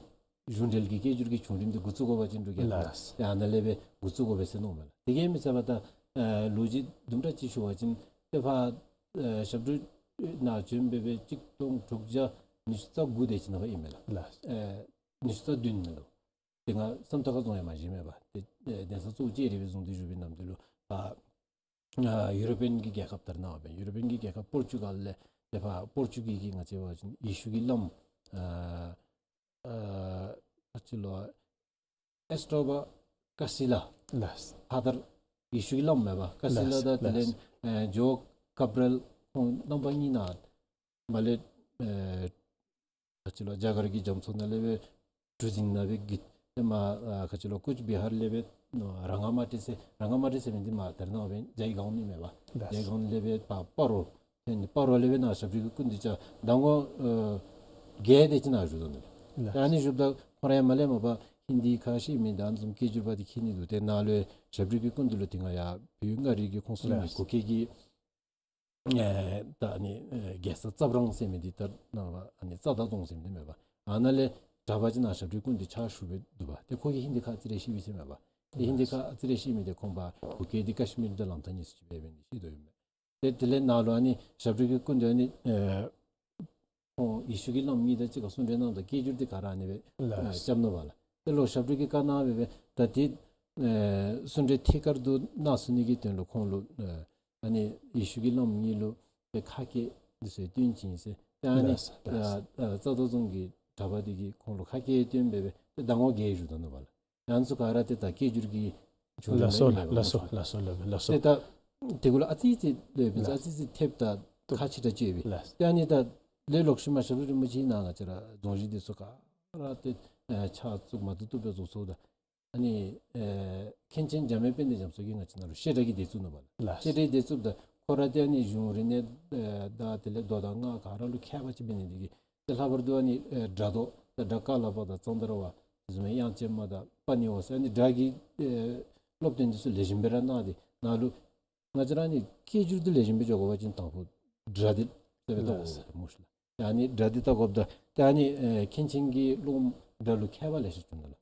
གཞུང་འབྲེལ་གྱི་སྐད་སྒྱུར་གྱི་བྱུང་རིམ་འདི་འགོ་བཙུགས་དགོ་པ་ཅིན་འབྲུག་རྒྱལ་ཁབ་ལགས། ཏེ་ཨ་ནཱ་ལས་སྦེ་འགོ་བཙུགས་དགོ་པས་ཟེར་མནོཝ་མས་ལགས། དེ་གིས་མ་ཚད་པར་ད་ ཨ་ལོ་རྒྱུས་དུམ་གྲ་ཅིག་ཞུ་བ་ཅིན་ཏེ་ཕར་ཨ་ཞབས་དྲུང་ནང་བྱོན་སྦེ་སྦེ་གཅིག་སྟོང་དྲུག་བརྒྱ་ཉི་ཤུ་རྩ་དགུ་དེ་ཅིག་ནང་ཨིན་མས་ལགས། ལགས། ཨ་ཉི་ཤུ་རྩ་བདུན་ནང་ལུ། དེ་སྔ་བསམ་ཐག་ཁ་རྫོང་ཡང་མ་བཞེངས་མས་པ། ཏེ་ཨ་གདན་ས་གཙོ་བོ་ལྕགས་རི་སྦེ་བཟུང་སྟེ་བཞུགས་པའི་ནམ་དུས་ལུ་ཕར་ཨ་ཡུ་རོ་པིའན་གྱི་རྒྱལ་ཁབ་ད་རེས་ནངས་པ་ཡུ་རོ་པིའན་གྱི་རྒྱལ་ཁབ་པོར་ཅུ་གཱལ་ལས་ཏེ་ཕར་པོར་ཅུ་གཱལ་གྱི་ང་བཅས་འབད་བ་ཅིན་ཡེ་ཤུ་གི་བླམ་ཨ་ཨ་ཨ་ཅི་ལོ་ཨེས་ཏྲོ་བ་ཀ་སི་ལ། ལགས། ཕ་དར་ཡེ་ཤུ་གི་བླམ་མས་པ། ཀ་སི་ལ། ལགས། དང་དེ་ལས་ལགས། ཨ་ཇོ་ཀབ་རེལ་ཁོང་རྣམ་པ་གཉིས་ནཱ་མར་ལས་ཨ་ཨ་ཅི་ལོ་རྒྱ་གར་གྱི་རྒྱ་མཚོ་ནང་ལས་སྦེ་གྲུ་གཟིངས་ནང་སྦེ་བརྒྱུད་དེ་མར་ཨ་ག་ཅི་ལོ་ཀུཆ་བི་ཧར་ལས་སྦེ་ར་ང་མ་ཏི་ཟེར་ར་ང་མ་ཏི་ཟེར་མི་འདི་མར་ད་རེས་ནངས་པ་འབད་བ་ཅིན་ཇའི་གཱན་ཨིན་མས་པ། ལགས། ཇའི་གཱན་ལས་སྦེ་ཕར་སྤ་རོ། ཏེ་ནི་སྤ་རོ་ལས་སྦེ་ནཱ་ཞབས་དྲུང་གི་སྐུ་མདུན་བཅར་ད་ངོ་ཨ་བརྒྱད་དེ་ཅིག་ནཱ་བཞུགས་དོ་ནུག། ལགས། ད་ཨ་ནི་བཞུགསཔ་ད་ཁོ་ར་ཡང་མར་ལས་མར་ཕར་ཧིན་དི་ཁ་ཤེས་མི་དང་བཟུམ་སྐད་སྒྱུར་པ་འདི་མཁྱེན་ནི་འདུག། ཏེ་ནཱ་ལུ་ཞབས་དྲུང་གི་སྐུ་མདུན་ལུ་དེ་སྔ་ཡར་བོད་མངའ་རིས་ཀྱི་ཁོངས་སུ་ལུ་ལགས། གུ་གེ་གི་ཨེ་ད་ཨ་ནི་ཨེ་རྒྱལ་ས་རྩ་བྲང་ཟེར་མི་འདི་ད་ནཱ་ཨ་ནི་རྩ་བདག་རྫོང་ཟེར་མི་འདི་མས་པ། ཨ་ནཱ་ལས་གྲྭ་པ་ཅིག་ནཱ་ཞབས་དྲུང་སྐུ་མདུན་ཕྱག་ཞུ་སྦེ་འདུག་པ། ཏེ་ཁོ་གིས་ཧིན་དི་ཁ་ཨ་ཙི་རེ་ཤེས་པས་ཟེར་མས་པ། ཏེ་ཧིན་དི་ཁ་ཨ་ཙི་རེ་ཤེས་མི་འདི་ཁོང་པ་གུ་གེ་འདི་ཀ་ཤི་མིར་དང་ལམ་ཐག་གཉིས་སུ་ཅིག་འབད་འབད་ནི་ཤེས་དོ་ཡོད་མས། ཏེ་དེ་ལས་ནཱ་ལུ་ཨ་ནི་ཞབས་དྲུང་གི་སྐུ་མདུན་ཨ་ནི་ཨེ་ཁོང་ཡེ་ཤུ་གི་བླམ་གཉིས་དང་གཅིག་ཁར་གསུང་གྲོས་གནངམ་ད་སྐད་སྒྱུར་འདི་ག་ར་ཨ་ནི་སྦེ་ལགས། ཨ་རྐྱབ་ནུག་པ་ལགས། ཏེ་ལོག་ཞབས་དྲུང་གིས་བཀའ་གནང་སྦེ་སྦེ་ད་དེ་ཨེ་གསུང་གྲོས་ཐད་ཀར་དུ་གནང་ཚུགས་ནི་གི་དོན་ལུ་ཁོང་ལུ་ཨ་ཨ་ནི་ཡེ་ཤུ་གི་བླམ་གཉིས་ལུ་ཏེ་ཁ་སྐད་འདི་ཚུ་སྟོན་བྱིན་ཟེར། ཏེ་ཨ་ནི་ལགས་ལགས། ཨ་ཨ་རྩ་བདག་རྫོང་གི་གྲྭ་པ་འདི་གིས་ཁོང་ལུ་ཁ་སྐད་སྟོན་སྦེ་སྦེ་ཏེ་ཟླ་ངོ་བརྒྱད་བཞུགས་ད་ནུག་པ་ལགས། ཡང་ཚུ་ག་ར་ཏེ་ད་སྐད་སྒྱུར་གྱི་བྱུང་རིམ་ལགས་སོ་ཨིན་མས་པ། ལགས་སོ་ལགས་སོ་ལགས་སོ། ཏེ་ད་དེ་གུ་ལུ་ཨ་ཙི་ཙི་ལས་སྦེ་ལགས། ཨ་ཙི་ཙི་ཐེབས་ད་ཁ་ཕྱི་དྲགས་ཅིག་སྦེ། ལགས། ཏེ་ཨ་ནི་ད་ལས་ལོག་ཤུལ་མ་ཞབས་དྲུང་རིན་པོ་ཆེ་ནཱ་ང་བཅས་ར་རྫོང་གཞི་འདི་ཚུ་ག་ར་ཏེ་ཨེ་ཕྱག་བཙུགས་མ་བཏུབ་བཏུབ་སྦེ་བཙུགས་སོ་ད། ཨ་ནི་ཨེ་མཁན་ཆེན་འཇམ་དབྱངས་དཔལ་ལྡན་རྒྱ་མཚོ་གིས་ང་བཅས་ནཱ་ལུ་བཤད་གྲྭ་གི་སྡེ་བཙུགས་ནུག་པ་ལགས། ལགས། བཤད་གྲྭའི་སྡེ་བཙུགསཔ་ད་ཁོ་ར་ཏེ་ཨ་ནི་གཞུང་རིག་གནས་ཨེ་དང་དེ་ལས་མདོ་དང་སྔགས་ག་ར་ལུ་མཁས་པ་ཅིག་འབད་ནི་འདི་གིས་ཏེ་ལྷག་པར་དུ་ཨ་ནི་ཨེ་སྒྲ་མདོ་ཏེ་སྒྲ་ཀ་ལ་པ་དང་ཙནྡྲ་བ་དེ་བཟུམ་མའི་དབྱངས་ཅན་མ་དང་པ་ཎི་བ་ཟེར་ཨ་ནི་སྒྲ་གི་ཨེ་སློབ་སྟོན་འདི་ཚུ་ལེགས་ཤོམ་སྦེ་ར་གནང་སྟེ་ནཱ་ལུ་ང་བཅས་ར་ཨ་ནི་སྐད་སྒྱུར་འདི་ལེགས་ཤོམ་སྦེ་འགྱོ་དགོ་པ་ཅིན་དང་ཕུ་སྒྲ་འདི་ལེགས་ཤོམ་སྦེ་བཏོག་དགོ་པས་སྨོ་ཤིག་ལགས། ཏེ་ཨ་ནི་སྒྲ་འདི་བཏོག་དགོཔ་ད་ཏེ་ཨ་ནི་ཨེ་མཁན་ཆེན་གྱི་སློབ་མ་སྒྲ་ལུ་མཁས་པ་ལེ་ཤ་བྱུང་ནུག་ལགས།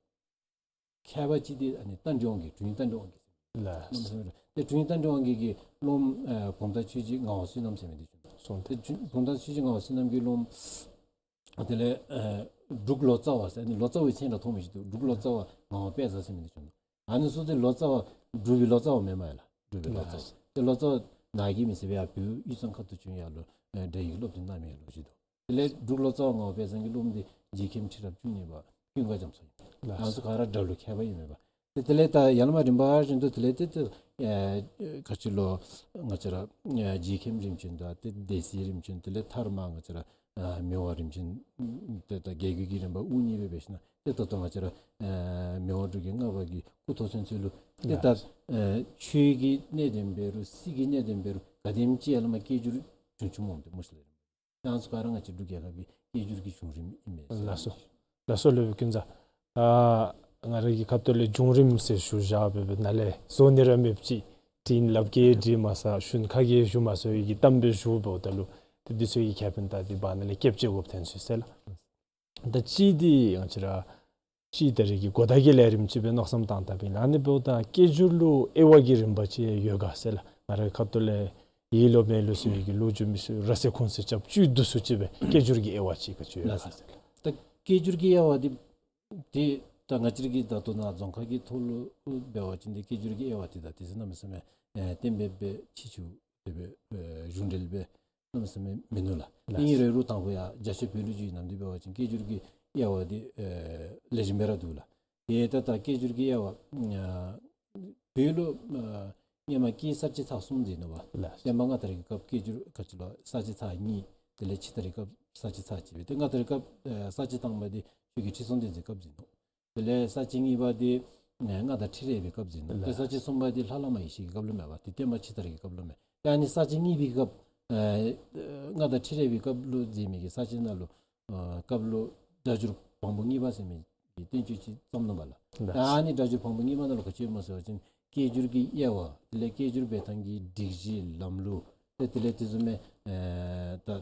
མཁས་པ་ཅིག་འདི་ཨ་ནི་རྟ་མགྲིན་དབང་རྒྱལ་དྲུང་ཡིག་རྟ་མགྲིན་དབང་རྒྱལ་ཟེར། ལགས། ཏེ་དྲུང་ཡིག་རྟ་མགྲིན་དབང་རྒྱལ་གྱི་སློབ་མ་ཨེ་བུམ་ཐང་ཆོས་རྗེ་ངག་དབང་བསོད་ནམས་ཟེར་མི་འདི་བྱུང་ནུག། སོང་། ཏེ་བུམ་ཐང་ཆོས་རྗེ་ངག་དབང་བསོད་ནམས་ཀྱི་སློབ་མ་དེ་ལས་ཨེ་འབྲུག་ལོ་ཙཱ་བ་ཟེར་ཨ་ནི་ལོ་ཙཱ་བའི་མཚན་ར་ཐོབ་མི་ཅིག་འདུག། འབྲུག་ལོ་ཙཱ་བ་ངག་དབང་དཔལ་བཟང་ཟེར་མི་འདི་བྱུང་ནུག། ཨ་ནི་ཚུ་ཏེ་ལོ་ཙཱ་བ་འབྲུག་པའི་ལོ་ཙཱ་བ་མེན་མས་ལགས། འབྲུག་པའི་ལོ་ཙཱ་བ། ལགས། ཏེ་ལོ་ཙཱ་བ་ནཱ་གི་མི་ཟེར་བའི་ཡར་བོད་དབུས་གཙང་ཁ་ཐུག་བྱོན་ཡར་ལུ་ཨེ་སྒྲ་ཡིག་སློབ་སྟོན་གནང་མི་ལོ་ཅིག་འདུག། དེ་ལས་འབྲུག་ལོ་ཙཱ་བ་ངག་དབང་དཔལ་བཟང་གི་སློབ་མ་འདི་རྗེ་མཁན་ཁྲི་རབས་བཅུ་གཉིས་པ་ཀུན་དགའ་རྒྱ་མཚོ་ཨིན། ལགས། ང་ཚུ་ག་ར་སྒྲ་ལུ་མཁས་པ་ཨིན་མས་པ། ཏེ་དེ་ལས་ད་ཡར་ལས་མར་རིམ་པ་བཞིན་དུ་དེ་ལས་ཏེ་ཏེ་ཨེ་ག་ཅི་ལོ་ང་བཅས་ར་ཨེ་རྗེ་མཁན་རིམ་བྱོན་དང་ཏེ་སྡེ་སྲིད་རིམ་བྱོན་དེ་ལས་མཐར་མར་ང་བཅས་ར་ཨ་མི་དབང་རིམ་བྱོན་ཏེ་ད་རྒྱལ་བརྒྱུད་ཀྱི་རིམ་པ་དབུ་བརྙེས་སྦེ་འབད་ཞིནམ་ཏེ་ད་ལྟོ་ང་བཅས་ར་ཨེ་མི་དབང་འབྲུག་རྒྱལ་ལྔ་པ་གི་སྐུ་ཐོག་ཚུན་ཚོད་ལུ་ཏེ་ད་ལགས། ཨེ་ཆོས་ཀྱི་གནད་དོན་འབད་རུང་སྲིད་ཀྱི་གནད་དོན་འབད་རུང་ག་དེམ་ཅིག་ཡར་ལས་མར་སྐད་སྒྱུར་བྱུང་བྱུངམ་འོང་སྟེ་སྨོ་ཤིག་ལགས། ཡང་ཚུ་ག་ར་ང་བཅས་འབྲུག་རྒྱལ་ཁབ་ཀྱི་སྐད་སྒྱུར་གྱི་བྱུང་རིམ་ཨིན་མས་ཟེར། ལགས་སོ། ལགས་སོ་སློབ་དཔོན་ཀུན་བཟང་། ཨ་ང་ར་གི་ཁ་ཐུག་ལས་བྱུང་རིམ་ཟེར་ཞུ་བཞག་སྦེ་སྦེ་ནཱ་ལས་བཟོ་ནི་ར་མེདཔ་ཅིག་དྲིན་ལབ་གེ་དྲི་མ་ཟ་ཞུན་ཁ་གེ་ཞུ་མ་ཟ་བའི་གི་གཏམ་སྦེ་ཞུ་འབདཝ་ད་ལུ་ཏེ་འདི་ཚུ་གི་ཁེ་ཕན་ད་འདི་བར་ན་ལས་སྐྱབས་བཅོལ་དགོཔ་ཐོན་སོ་ཡི་ཟེར་ལགས། ད་གཅིག་འདི་ང་བཅས་ར་སྤྱིར་ད་རེས་ཀྱི་གོ་བརྡ་གི་ལས་རིམ་ཅིག་སྦེ་མནོ་བསམ་བཏང་བཏངམ་ཨིན་ལགས། ཨ་ནི་འབདཝ་ད་སྐད་སྒྱུར་ལུ་དབྱེ་བ་གི་རིམ་པ་ཅིག་ཡོད་ག་ཟེར་ལགས། ང་རའི་ཁ་ཐུག་ལས་ཡིད་ལུ་མེད་ལུ་ཟེར་བའི་གི་ལོ་རྒྱུས་མི་ཚུ་ར་སེ་ཁུངས་སེ་རྐྱབ་བཅུད་བསྡུ་སུ་ཅིག་སྦེ་སྐད་སྒྱུར་གྱི་དབྱེ་བ་ཅིག་ག་ཅི་ཡོད་ག་ཟེར་ལགས། ད་སྐད་སྒྱུར་གྱི་དབྱེ་བ་འདི་ཏེ་ད་ང་བཅས་ར་གི་ད་ལྟོ་ནཱ་རྫོང་ཁ་གི་ཐོག་ལུ་འབད་བ་ཅིན་ཏེ་སྐད་སྒྱུར་གྱི་དབྱེ་བ་འདི་ད་དེ་ཚུ་གནམ་མེད་ས་མེད་ཨེ་གཏན་འབེབས་སྦེ་ཕྱིས་ཆུ་དེ་སྦེ་ཨེ་གཞུང་འབྲེལ་སྦེ་གནམ་མེད་ས་མེད་མིན་ནུག་ལགས། ལགས། ཨིན་རུང་ད་ལྟོ་ཡང་རྒྱ་ཆེ་བོད་ལུ་བརྒྱུད་ནམ་འདི་འབད་བ་ཅིན་སྐད་སྒྱུར་གྱི་དབྱེ་བ་འདི་ཨེ་ལེགས་ཤོམ་སྦེ་ར་འདུག་ལགས། ཏེ་ད་ད་སྐད་སྒྱུར་གྱི་དབྱེ་བ་ཨ་བོད་ལུ་ཨ་སྔོན་མ་སྐད་གསར་བཅད་ཚར་གསུམ་མཛད་ནུག་པ། ལགས། བསྟན་པ་སྔ་དར་གྱི་སྐབས་སྐད་སྒྱུར་ག་ཅི་ལོ་གསར་བཅད་ཚར་གཉིས། དེ་ལས་ཕྱི་དར་གྱི་སྐབས་གསར་བཅད་ཚར་གཅིག་སྦེ། ཏེ་སྔ་དར་གྱི་སྐབས་ཨ་གསར་བཅད་དང་པ་འདི་ཆོས་རྒྱལ་ཁྲི་སྲོང་ལྡེ་བཙན་གྱི་སྐབས་མཛད་ནུག། དེ་ལས་གསར་བཅད་གཉིས་པ་འདི་ཨ་མངའ་བདག་ཁྲི་རལ་པའི་སྐབས་མཛད་ནུག། ལགས། ཏེ་གསར་བཅད་གསུམ་པ་འདི་ལྷ་བླ་མ་ཡེ་ཤེས་ཀྱི་སྐབས་ལུ་མས་པ། ཏེ་བསྟན་པ་ཕྱི་དར་གྱི་སྐབས་ལུ་མས། ཏེ་ཨ་ནི་གསར་བཅད་གཉིས་པའི་སྐབས་ཨ་མངའ་བདག་ཁྲི་རལ་པའི་སྐབས་ལུ་མཛད་མི་གི་གསར་བཅད་ནང་ལུ་ཨ་སྐབས་ལུ་སྒྲ་སྒྱུར་བམ་པོ་གཉིས་པ་ཟེར་མི་གི་བསྟན་བཅོས་ཅིག་བརྩམས་ནུག་པ་ལགས། ལགས། ད་ཨ་ནི་སྒྲ་སྒྱུར་བམ་པོ་གཉིས་པ་ནང་ལུ་ག་ཅི་ཡོད་སྨོ་ཟེར་བ་ཅིན་སྐད་སྒྱུར་གྱི་དབྱེ་བ་དེ་ལས་སྐད་སྒྱུར་འབད་ཐངས་ཀྱི་སྒྲིག་གཞི་ལམ་ལུགས་ཏེ་དེ་ལས་དེ་བཟུམ་མའི་ཨ་ད་ཨ་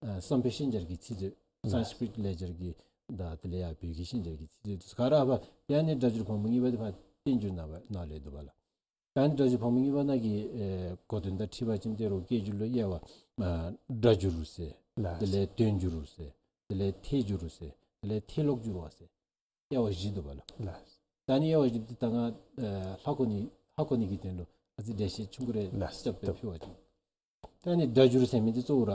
ཨ་བསམ་འཕེལ་ཤན་སྦྱར་གྱི་ཚིག་མཛོད། ལགས། སཾ་སྐྲྀཏ་ལེགས་སྦྱར་གྱི་ད་དེ་ལས་ཡར་བོད་ཀྱི་ཤན་སྦྱར་གྱི་ཚིག་མཛོད་དེ་ཚུ་ག་ར་ཕར་ཏེ་ཨ་ནི་སྒྲ་སྒྱུར་བམ་པོ་གཉིས་པ་འདི་ཕར་བསྟན་འགྱུར་ནང་པ་ནང་ལས་འདུག་པ་ལགས། ད་ཨ་ནི་སྒྲ་སྒྱུར་ཕག་མོ་གཉིས་པ་ནང་གི་ཨེ་གོ་དོན་དང་འཁྲིལ་བ་ཅིན་ཏེ་རོགས་སྐད་སྒྱུར་ལུ་དབྱེ་བ་ཨ་སྒྲ་སྒྱུར་ཟེར། ལགས། དེ་ལས་དོན་སྒྱུར་ཟེར། དེ་ལས་ཐད་སྒྱུར་ཟེར། དེ་ལས་ཐད་ཀློག་སྒྱུར་བ་ཟེར། དབྱེ་བ་བཞི་འདུག་པ་ལགས། ལགས། ད་ཨ་ནི་དབྱེ་བ་བཞི་འདི་ད་ང་ཨེ་ཧ་གོ་ནི་ཧ་གོ་ནི་གི་དོན་ལུ་ཨ་ཙི་འགྲེལ་བཤད་ཆུང་ཀུ་རེ་ལགས། རྐྱབ་སྟེ་ཕུལ་བ་ཅིན། ད་ཨ་ནི་སྒྲ་སྒྱུར་ཟེར་མི་འདི་གཙོ་བོ་ར་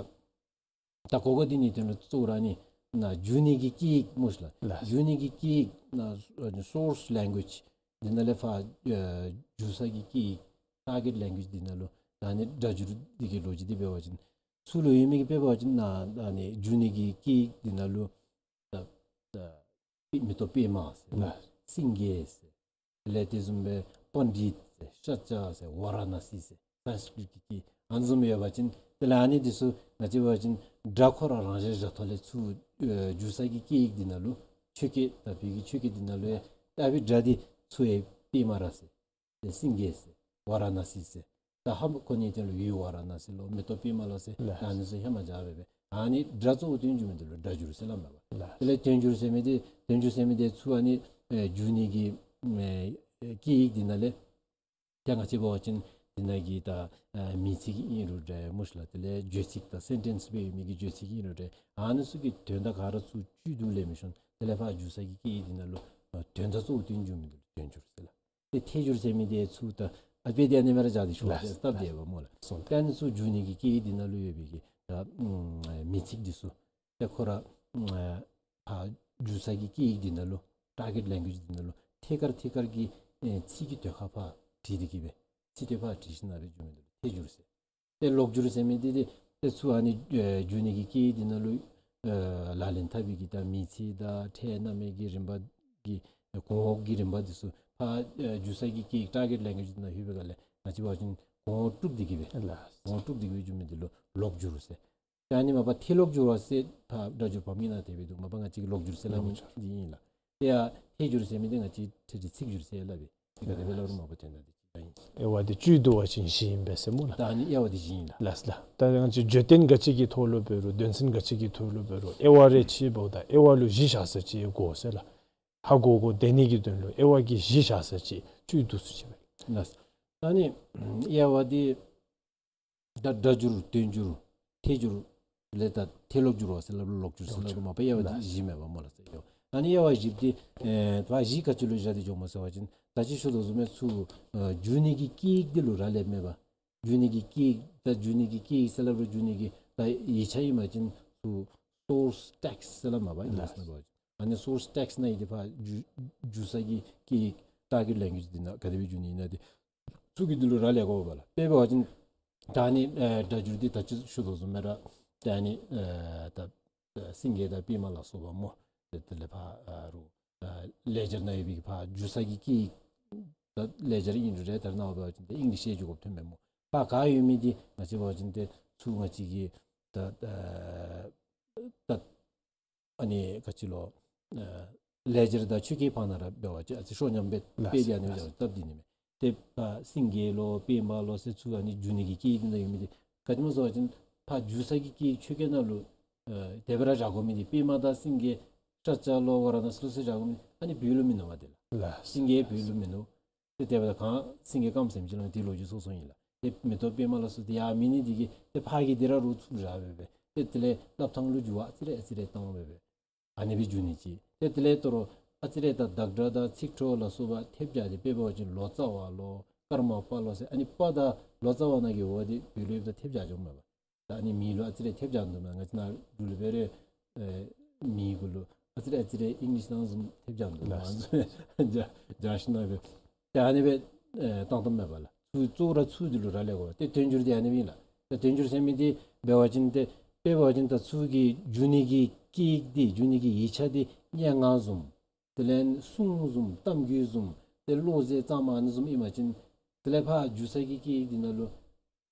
ད་གོ་གོ་འདི་ནི་དོན་ལུ་གཙོ་བོ་ར་ནི་ན་སྒྱུར་ནི་གི་སྐད་ཡིག་སྨོ་ཤིག་ལགས། ལགས། སྒྱུར་ནི་གི་སྐད་ཡིག་ན་ཨ་ནི་སོརསི་ལེང་གུ་ཨེཇ་འདི་ནང་ལས་ཕར་ཨེ་སྒྱུར་ས་གི་སྐད་ཡིག་ཊར་གེཊ་ལེང་གུ་ཨེཇ་འདི་ནང་ལུ་ད་ཨ་ནི་སྒྲ་སྒྱུར་འདི་གི་ལོ་རྒྱུས་འདི་འབད་བ་ཅིན་ཚུར་ལུ་ཡོད་མི་གི་དཔེ་འབད་བ་ཅིན་ན་ཨ་ནི་སྒྱུར་ནི་གི་སྐད་ཡིག་འདི་ནང་ལུ་ད་ད་པི་མེ་ཏོག་པདྨ་ཟེར། ལགས། སེང་གེ་ཟེར། དེ་ལས་དེ་བཟུམ་སྦེ་པཎྜི་ཏ་ཟེར། ཤཱཀྱ་ཟེར། ཝཱ་ར་ཎ་སི་ཟེར། སཾསྐྲྀཏ་གི་སྐད་ཨ་ནི་བཟུམ་ཡོད་པ་ཅིན་དེ་ལས་ཨ་ནི་འདི་ཚུ་ང་བཅས་འབད་བ་ཅིན་སྒྲ་ཁོ་ར་རང་བཞིན་བཞག་ཐོག་ལས་ཚུར་ཨེ་སྒྱུར་ས་གི་སྐད་ཡིག་འདི་ནང་ལུ་ཆོས་སྐད་ད་བོད་ཀྱི་ཆོས་སྐད་འདི་ནང་ལུ་ཡང་ད་བི་སྒྲ་འདི་ཚུར་ཡང་པདྨ་ར་ཟེར། ཏེ་སེང་གེ་ཟེར། ཝཱ་ར་ཎ་སི་ཟེར། ད་ཧ་མ་གོ་ནི་དོན་ལུ་ཡུལ་ཝཱ་ར་ཎ་སི་ལོ་མེ་ཏོག་པདྨ་ལོ་ཟེར། ལགས། ད་ཨ་ནི་ཚུ་ཧེ་མ་བཞག་སྦེ་སྦེ་ཨ་ནི་སྒྲ་གཙོ་བོ་དོན་སྒྱུར་མི་འདི་ལུ་སྒྲ་སྒྱུར་ཟེར་སླབ་མས་པ། ལགས། དེ་ལས་དོན་སྒྱུར་ཟེར་མི་འདི་དོན་སྒྱུར་ཟེར་མི་འདི་ཚུར་ཨ་ནི་ཨེ་སྒྱུར་ནི་གི་ཨེ་སྐད་ཡིག་འདི་ནང་ལས་ཏེ་ང་བཅས་འབད་བ་ཅིན་འདི་ནང་གི་ད་ཨེ་མིང་ཚིག་ཨིན་རུང་འདྲ་སྨོ་ཤིག་ལགས། དེ་ལས་བརྗོད་ཚིག་དང་སེན་ཊེནསི་སྦེ་ཡོད་མི་གི་བརྗོད་ཚིག་ཨིན་རུང་འདྲ་ཨ་ནི་ཚུ་གི་དོན་དག་ག་ར་ཚུར་བཅུད་དུ་ལེན་མི་ཤོང་། དེ་ལས་ཕར་སྒྱུར་ས་གི་སྐད་ཡིག་འདི་ནང་ལུ་ཨེ་དོན་དག་གཙོ་བོ་དོན་སྒྱུར་མི་འདི་ལུ་དོན་སྒྱུར་ཟེར་ལགས། ཏེ་ཐད་སྒྱུར་ཟེར་མི་འདི་ཚུར་ད་ཨ་དཔེ་འདི་ཨ་ནི་སྦེ་ར་བཞག་སྟེ་ཞུ་བ་ལགས། ཅིན་སྟབས་བདེ་བས་སྨོ་ལགས། སོ་ཏེ་ཨ་ནི་ཚུར་སྒྱུར་ནི་གི་སྐད་ཡིག་འདི་ནང་ལུ་ཡོད་པའི་གི་ད་ཨམ་མིང་ཚིག་འདི་ཚུ་ཏེ་ཁོ་ར་ཨམ་ཕར་སྒྱུར་ས་གི་སྐད་ཡིག་འདི་ནང་ལུ་ཊར་གེཊ་ལེང་གུ་ཨེཇ་འདི་ནང་ལུ་ཐད་ཀར་ཐད་ཀར་གྱི་ཨེ་ཚིག་གི་དོན་ཁ་ཕར་བྲིས་ཏེ་གི་སྦེ་ཚིག་དོན་ཕར་བྲིས་ཞིནམ་སྦེ་སྒྱུར་མི་འདི་ལུ་ཐད་སྒྱུར་ཟེར། ཏེ་ཀློག་སྒྱུར་ཟེར་མི་འདི་ཏེ་ཏེ་ཚུར་ཨ་ནི་ཨེ་སྒྱུར་ནི་གི་སྐད་ཡིག་འདི་ནང་ལུ་ཨེ་ལག་ལེན་འཐབ་པའི་གི་ད་མིང་ཚིག་དང་ཕྲད་སྣང་མེད་ཀྱི་རིམ་པ་གི་གོང་འོག་གི་རིམ་པ་འདི་ཚུ་ཕར་ཨེ་སྒྱུར་ས་གི་སྐད་ཡིག་ཊར་གེཊ་ལེང་གུ་ཨེཇ་འདི་ནང་ལྷོད་པའི་སྒང་ལས་ང་བཅས་འབད་བ་ཅིན་གོང་འོག་དཀྲུགས་ཏེ་གི་སྦེ་ལགས། གོང་འོག་དཀྲུགས་ཏེ་གི་སྦེ་སྒྱུར་མི་འདི་ལུ་ཀློག་སྒྱུར་ཟེར། ད་ཨ་ནི་མ་པ་ཐད་ཀློག་སྒྱུར་བ་ཟེར་ཕར་སྒྲ་སྒྱུར་ཕག་མོ་གཉིས་ནང་དེ་སྦེ་འདུག། མ་པ་ང་བཅས་ཀྱིས་ཀློག་སྒྱུར་ཟེར་སླབ་མི་ཀློག་སྒྱུར་འདི་ཨིན་ལགས། ཏེ་ཡང་ཐད་སྒྱུར་ཟེར་མི་འདི་ང་བཅས་ཐད་ཀྱི་ཚིག་སྒྱུར་ཟེར་སླབ་པས། ཏེ་ག་དེ་སྦེ་སླབ་རུང་མ་པ་དོན་དག་འདི་གཅིག་ཨིན། དབྱེ་བ་འདི་བཅུད་བསྡུ་བ་ཅིན་བཞི་ཨིན་པས་ཟེར་སྨོ་ལགས། ད་ཨ་ནི་དབྱེ་བ་འདི་བཞི་ཨིན་ལགས། ལགས་ལགས། ད་ང་བཅས་བརྗོད་དོན་ག་ཅི་གི་ཐོག་ལུ་འབད་རུང་དོན་ཚན་ག་ཅི་གི་ཐོག་ལུ་འབད་རུང་དབྱེ་བ་རེ་ཕྱེ་བ་ད་དབྱེ་བ་ལུ་བཞི་བཞག་ས་ཅིག་དགོ་ཟེར་ལགས། ཧ་གོ་གོ་བདེ་ནི་གི་དོན་ལུ་དབྱེ་བ་གི་བཞི་བཞག་ས་ཅིག་བཅུད་བསྡུ་ས་ཅིག་སྦེ། ལགས། ད་ཨ་ནི་དབྱེ་བ་འདི་ད་སྒྲ་སྒྱུར་དོན་སྒྱུར་ཐད་སྒྱུར་ལས་ད་ཐད་ཀློག་སྒྱུར་བ་ཟེར་སླབ་རུང་ཀློག་སྒྱུར་ཟེར་སླབ་རུང་མ་པ་དབྱེ་བ་འདི་བཞི་མེན་པ་སྨོ་ལགས་ཟེར་ཡོད། ཨ་ནི་དབྱེ་བ་བཞི་འདི་ཨེ་ད་བཞི་ག་ཅི་ལུ་བཞག་སྟེ་འགྱོཝ་སྨོ་ཟེར་བ་ཅིན་ད་ཅི་ཞུ་དོ་བཟུམ་སྦེ་ཚུར་ཨེ་སྒྱུར་ནི་གི་སྐད་ཡིག་འདི་ལུ་རག་ལས་མེད་པ། སྒྱུར་ནི་གི་སྐད་ཡིག་ད་སྒྱུར་ནི་གི་སྐད་ཡིག་ཟེར་སླབ་རུང་སྒྱུར་ནི་གི་ད་ཡིག་ཆ་ཨིན་པ་ཅིན་ཚུར་སོརསི་ཊེགསིཊ་ཟེར་སླབ་མ་པ་ཨིང་ལིཤ་ནང་འབད་བ་ཅིན། ཨ་ནི་སོརསི་ཊེགསིཊ་ནང་ཨིན་ཏེ་ཕར་སྒྱུར་སྒྱུར་ས་གི་སྐད་ཡིག་ཊར་གེཊ་ལེང་གུ་ཨེཇ་འདི་ནང་ག་དེ་སྦེ་སྒྱུར་ནི་ཨིན་ན་འདི་ཚུ་གི་འདི་ལུ་རག་ལས་དགོ་པས་ལགས། དཔེ་འབད་བ་ཅིན་ད་ཨ་ནི་ཨེ་སྒྲ་སྒྱུར་འདི་ད་ཅི་ཞུ་དོ་བཟུམ་སྦེ་ར་ད་ཨ་ནི་ཨེ་ད་ཨེ་སེང་གེ་དང་པདྨ་ལ་སོགས་པ་སྨོ། དེ་དེ་ལས་ཕར་ཨ་རུང་ཨེ་ལེ་ཇར་ནང་ཡོད་པའི་གི་ཕར་སྒྱུར་ས་གི་སྐད་ཡིག་ད་ལེ་ཇར་ཨིན་རུང་ར་ད་ནཱ་འབད་བ་ཅིན་ཏེ་ཨིང་ལིཤ་ཡང་སྒྱུར་དགོཔ་ཐོནམ་མས་སྨོ། ཕར་ག་ཡོད་མི་འདི་ང་བཅས་འབད་བ་ཅིན་ཏེ་ཚུར་ང་བཅས་ཀྱིས་ད་ཨེ་ད་ཨ་ནི་ག་ཅི་ལོ་ཨེ་ལེ་ཇར་དང་ཆོས་སྐད་བར་ན་ར་འབད་བ་ཅིན་ཨ་ཙི་ཤོ་ཉམས་སྦེ་ལགས་དཔེ་འདི་ཨ་ནི་སྦེ་ལགས། སྟབས་བདེ་ནི་མས། ཏེ་ཕར་སེང་གེ་ལོ་པདྨ་ལོ་ཟེར་ཚུར་ཨ་ནི་སྒྱུར་ནི་གི་སྐད་ཡིག་འདི་ནང་ཡོད་མི་འདི་ག་ཅི་སྨོ་ཟེར་བ་ཅིན་ཕར་སྒྱུར་ས་གི་སྐད་ཡིག་ཆོས་སྐད་ནང་ལུ་ཨེ་དེ་སྦེ་ར་བཞག་དགོ་མི་འདི་པདྨ་དང་སེང་གེ་ཤཱཀྱ་ལོ་ཝཱ་ར་ཎ་སི་ལོ་ཟེར་བཞག་དགོ་མི་ཨ་ནི་བོད་ལུ་མིན་ནུག་པ་དེ་ལགས། ལགས། སེང་གེ་བོད་ལུ་མིན་ནུག། ཏེ་དེ་འབདཝ་ད་གང་སེང་གེ་སྐརམ་ཟེར་མི་ཅིག་ལུ་དེ་ལོ་རྒྱུས་སོ་སོ་ཨིན་ལགས། ཏེ་མེ་ཏོག་པདྨ་ལ་སོགས་ཏེ་ཡང་མེད་ནི་འདི་གིས་ཏེ་ཕར་གི་འདི་ར་རུང་ཚུར་བཞག་སྦེ་སྦེ་ཏེ་དེ་ལས་སླབ་ཐངས་ལུ་འགྱུར་བ་ཨ་ཙི་རེ་ཨ་ཙི་རེ་བཏང་སྦེ་སྦེ་ཨ་ནི་སྦེ་སྒྱུར་ནི་ཅིག། ཏེ་དེ་ལས་དོ་རུང་ཨ་ཙི་རེ་ད་བདག་སྒྲ་དང་ཚིག་འཕྲོ་ལ་སོགས་པ་ཐེབས་བཞག་སྟེ་དཔེ་འབད་བ་ཅིན་ལོ་ཙཱ་བ་ལོ་ཀརྨ་པ་ལོ་ཟེར་ཨ་ནི་པ་དང་ལོ་ཙཱ་བ་ནང་གི་འོ་འདི་བོད་ལུ་ཡོདཔ་ད་ཐེབས་བཞག་འགྱོཝ་མས་པ། ད་ཨ་ནི་མིང་ལུ་ཨ་ཙི་རེ་ཐེབས་བཞག་འདུག་མས། ང་བཅས་ནཱ་འབྲུག་ལུ་འབད་རུང་ཨེ་མིང་གུ་ལུ་ཨ་ཙི་རེ་ཨ་ཙི་རེ་ཨིང་ལིཤ་ནང་བཟུམ་ཐེབས་བཞག་འདུག་མས། ལགས། བཞག་བཞག་ཞིནམ་སྦེ་ཏེ་ཨ་ནི་སྦེ་ཨེ་བཏང་བཏངམ་མས་པ་ལགས། ཚུར་གཙོ་བོ་ར་ཚུར་འདི་ལུ་རག་ལས་དགོ་པས། ཏེ་དོན་སྒྱུར་འདི་ཨ་ནི་སྦེ་ཨིན་ལགས། ཏེ་དོན་སྒྱུར་ཟེར་མི་འདི་འབད་བ་ཅིན་ཏེ་དཔེ་འབད་བ་ཅིན་ད་ཚུར་གྱི་སྒྱུར་ནི་གི་སྐད་ཡིག་འདི་སྒྱུར་ནི་གི་ཡིག་ཆ་འདི་སྙན་ངག་བཟུམ་དེ་ལས་སྲུང་བཟུམ་གཏམ་རྒྱུད་བཟུམ་ཏེ་བློ་རྩེ་གཙང་མ་ཨ་ནི་བཟུམ་ཨིན་པ་ཅིན་དེ་ལས་ཕར་སྒྱུར་ས་གི་སྐད་ཡིག་འདི་ནང་ལུ་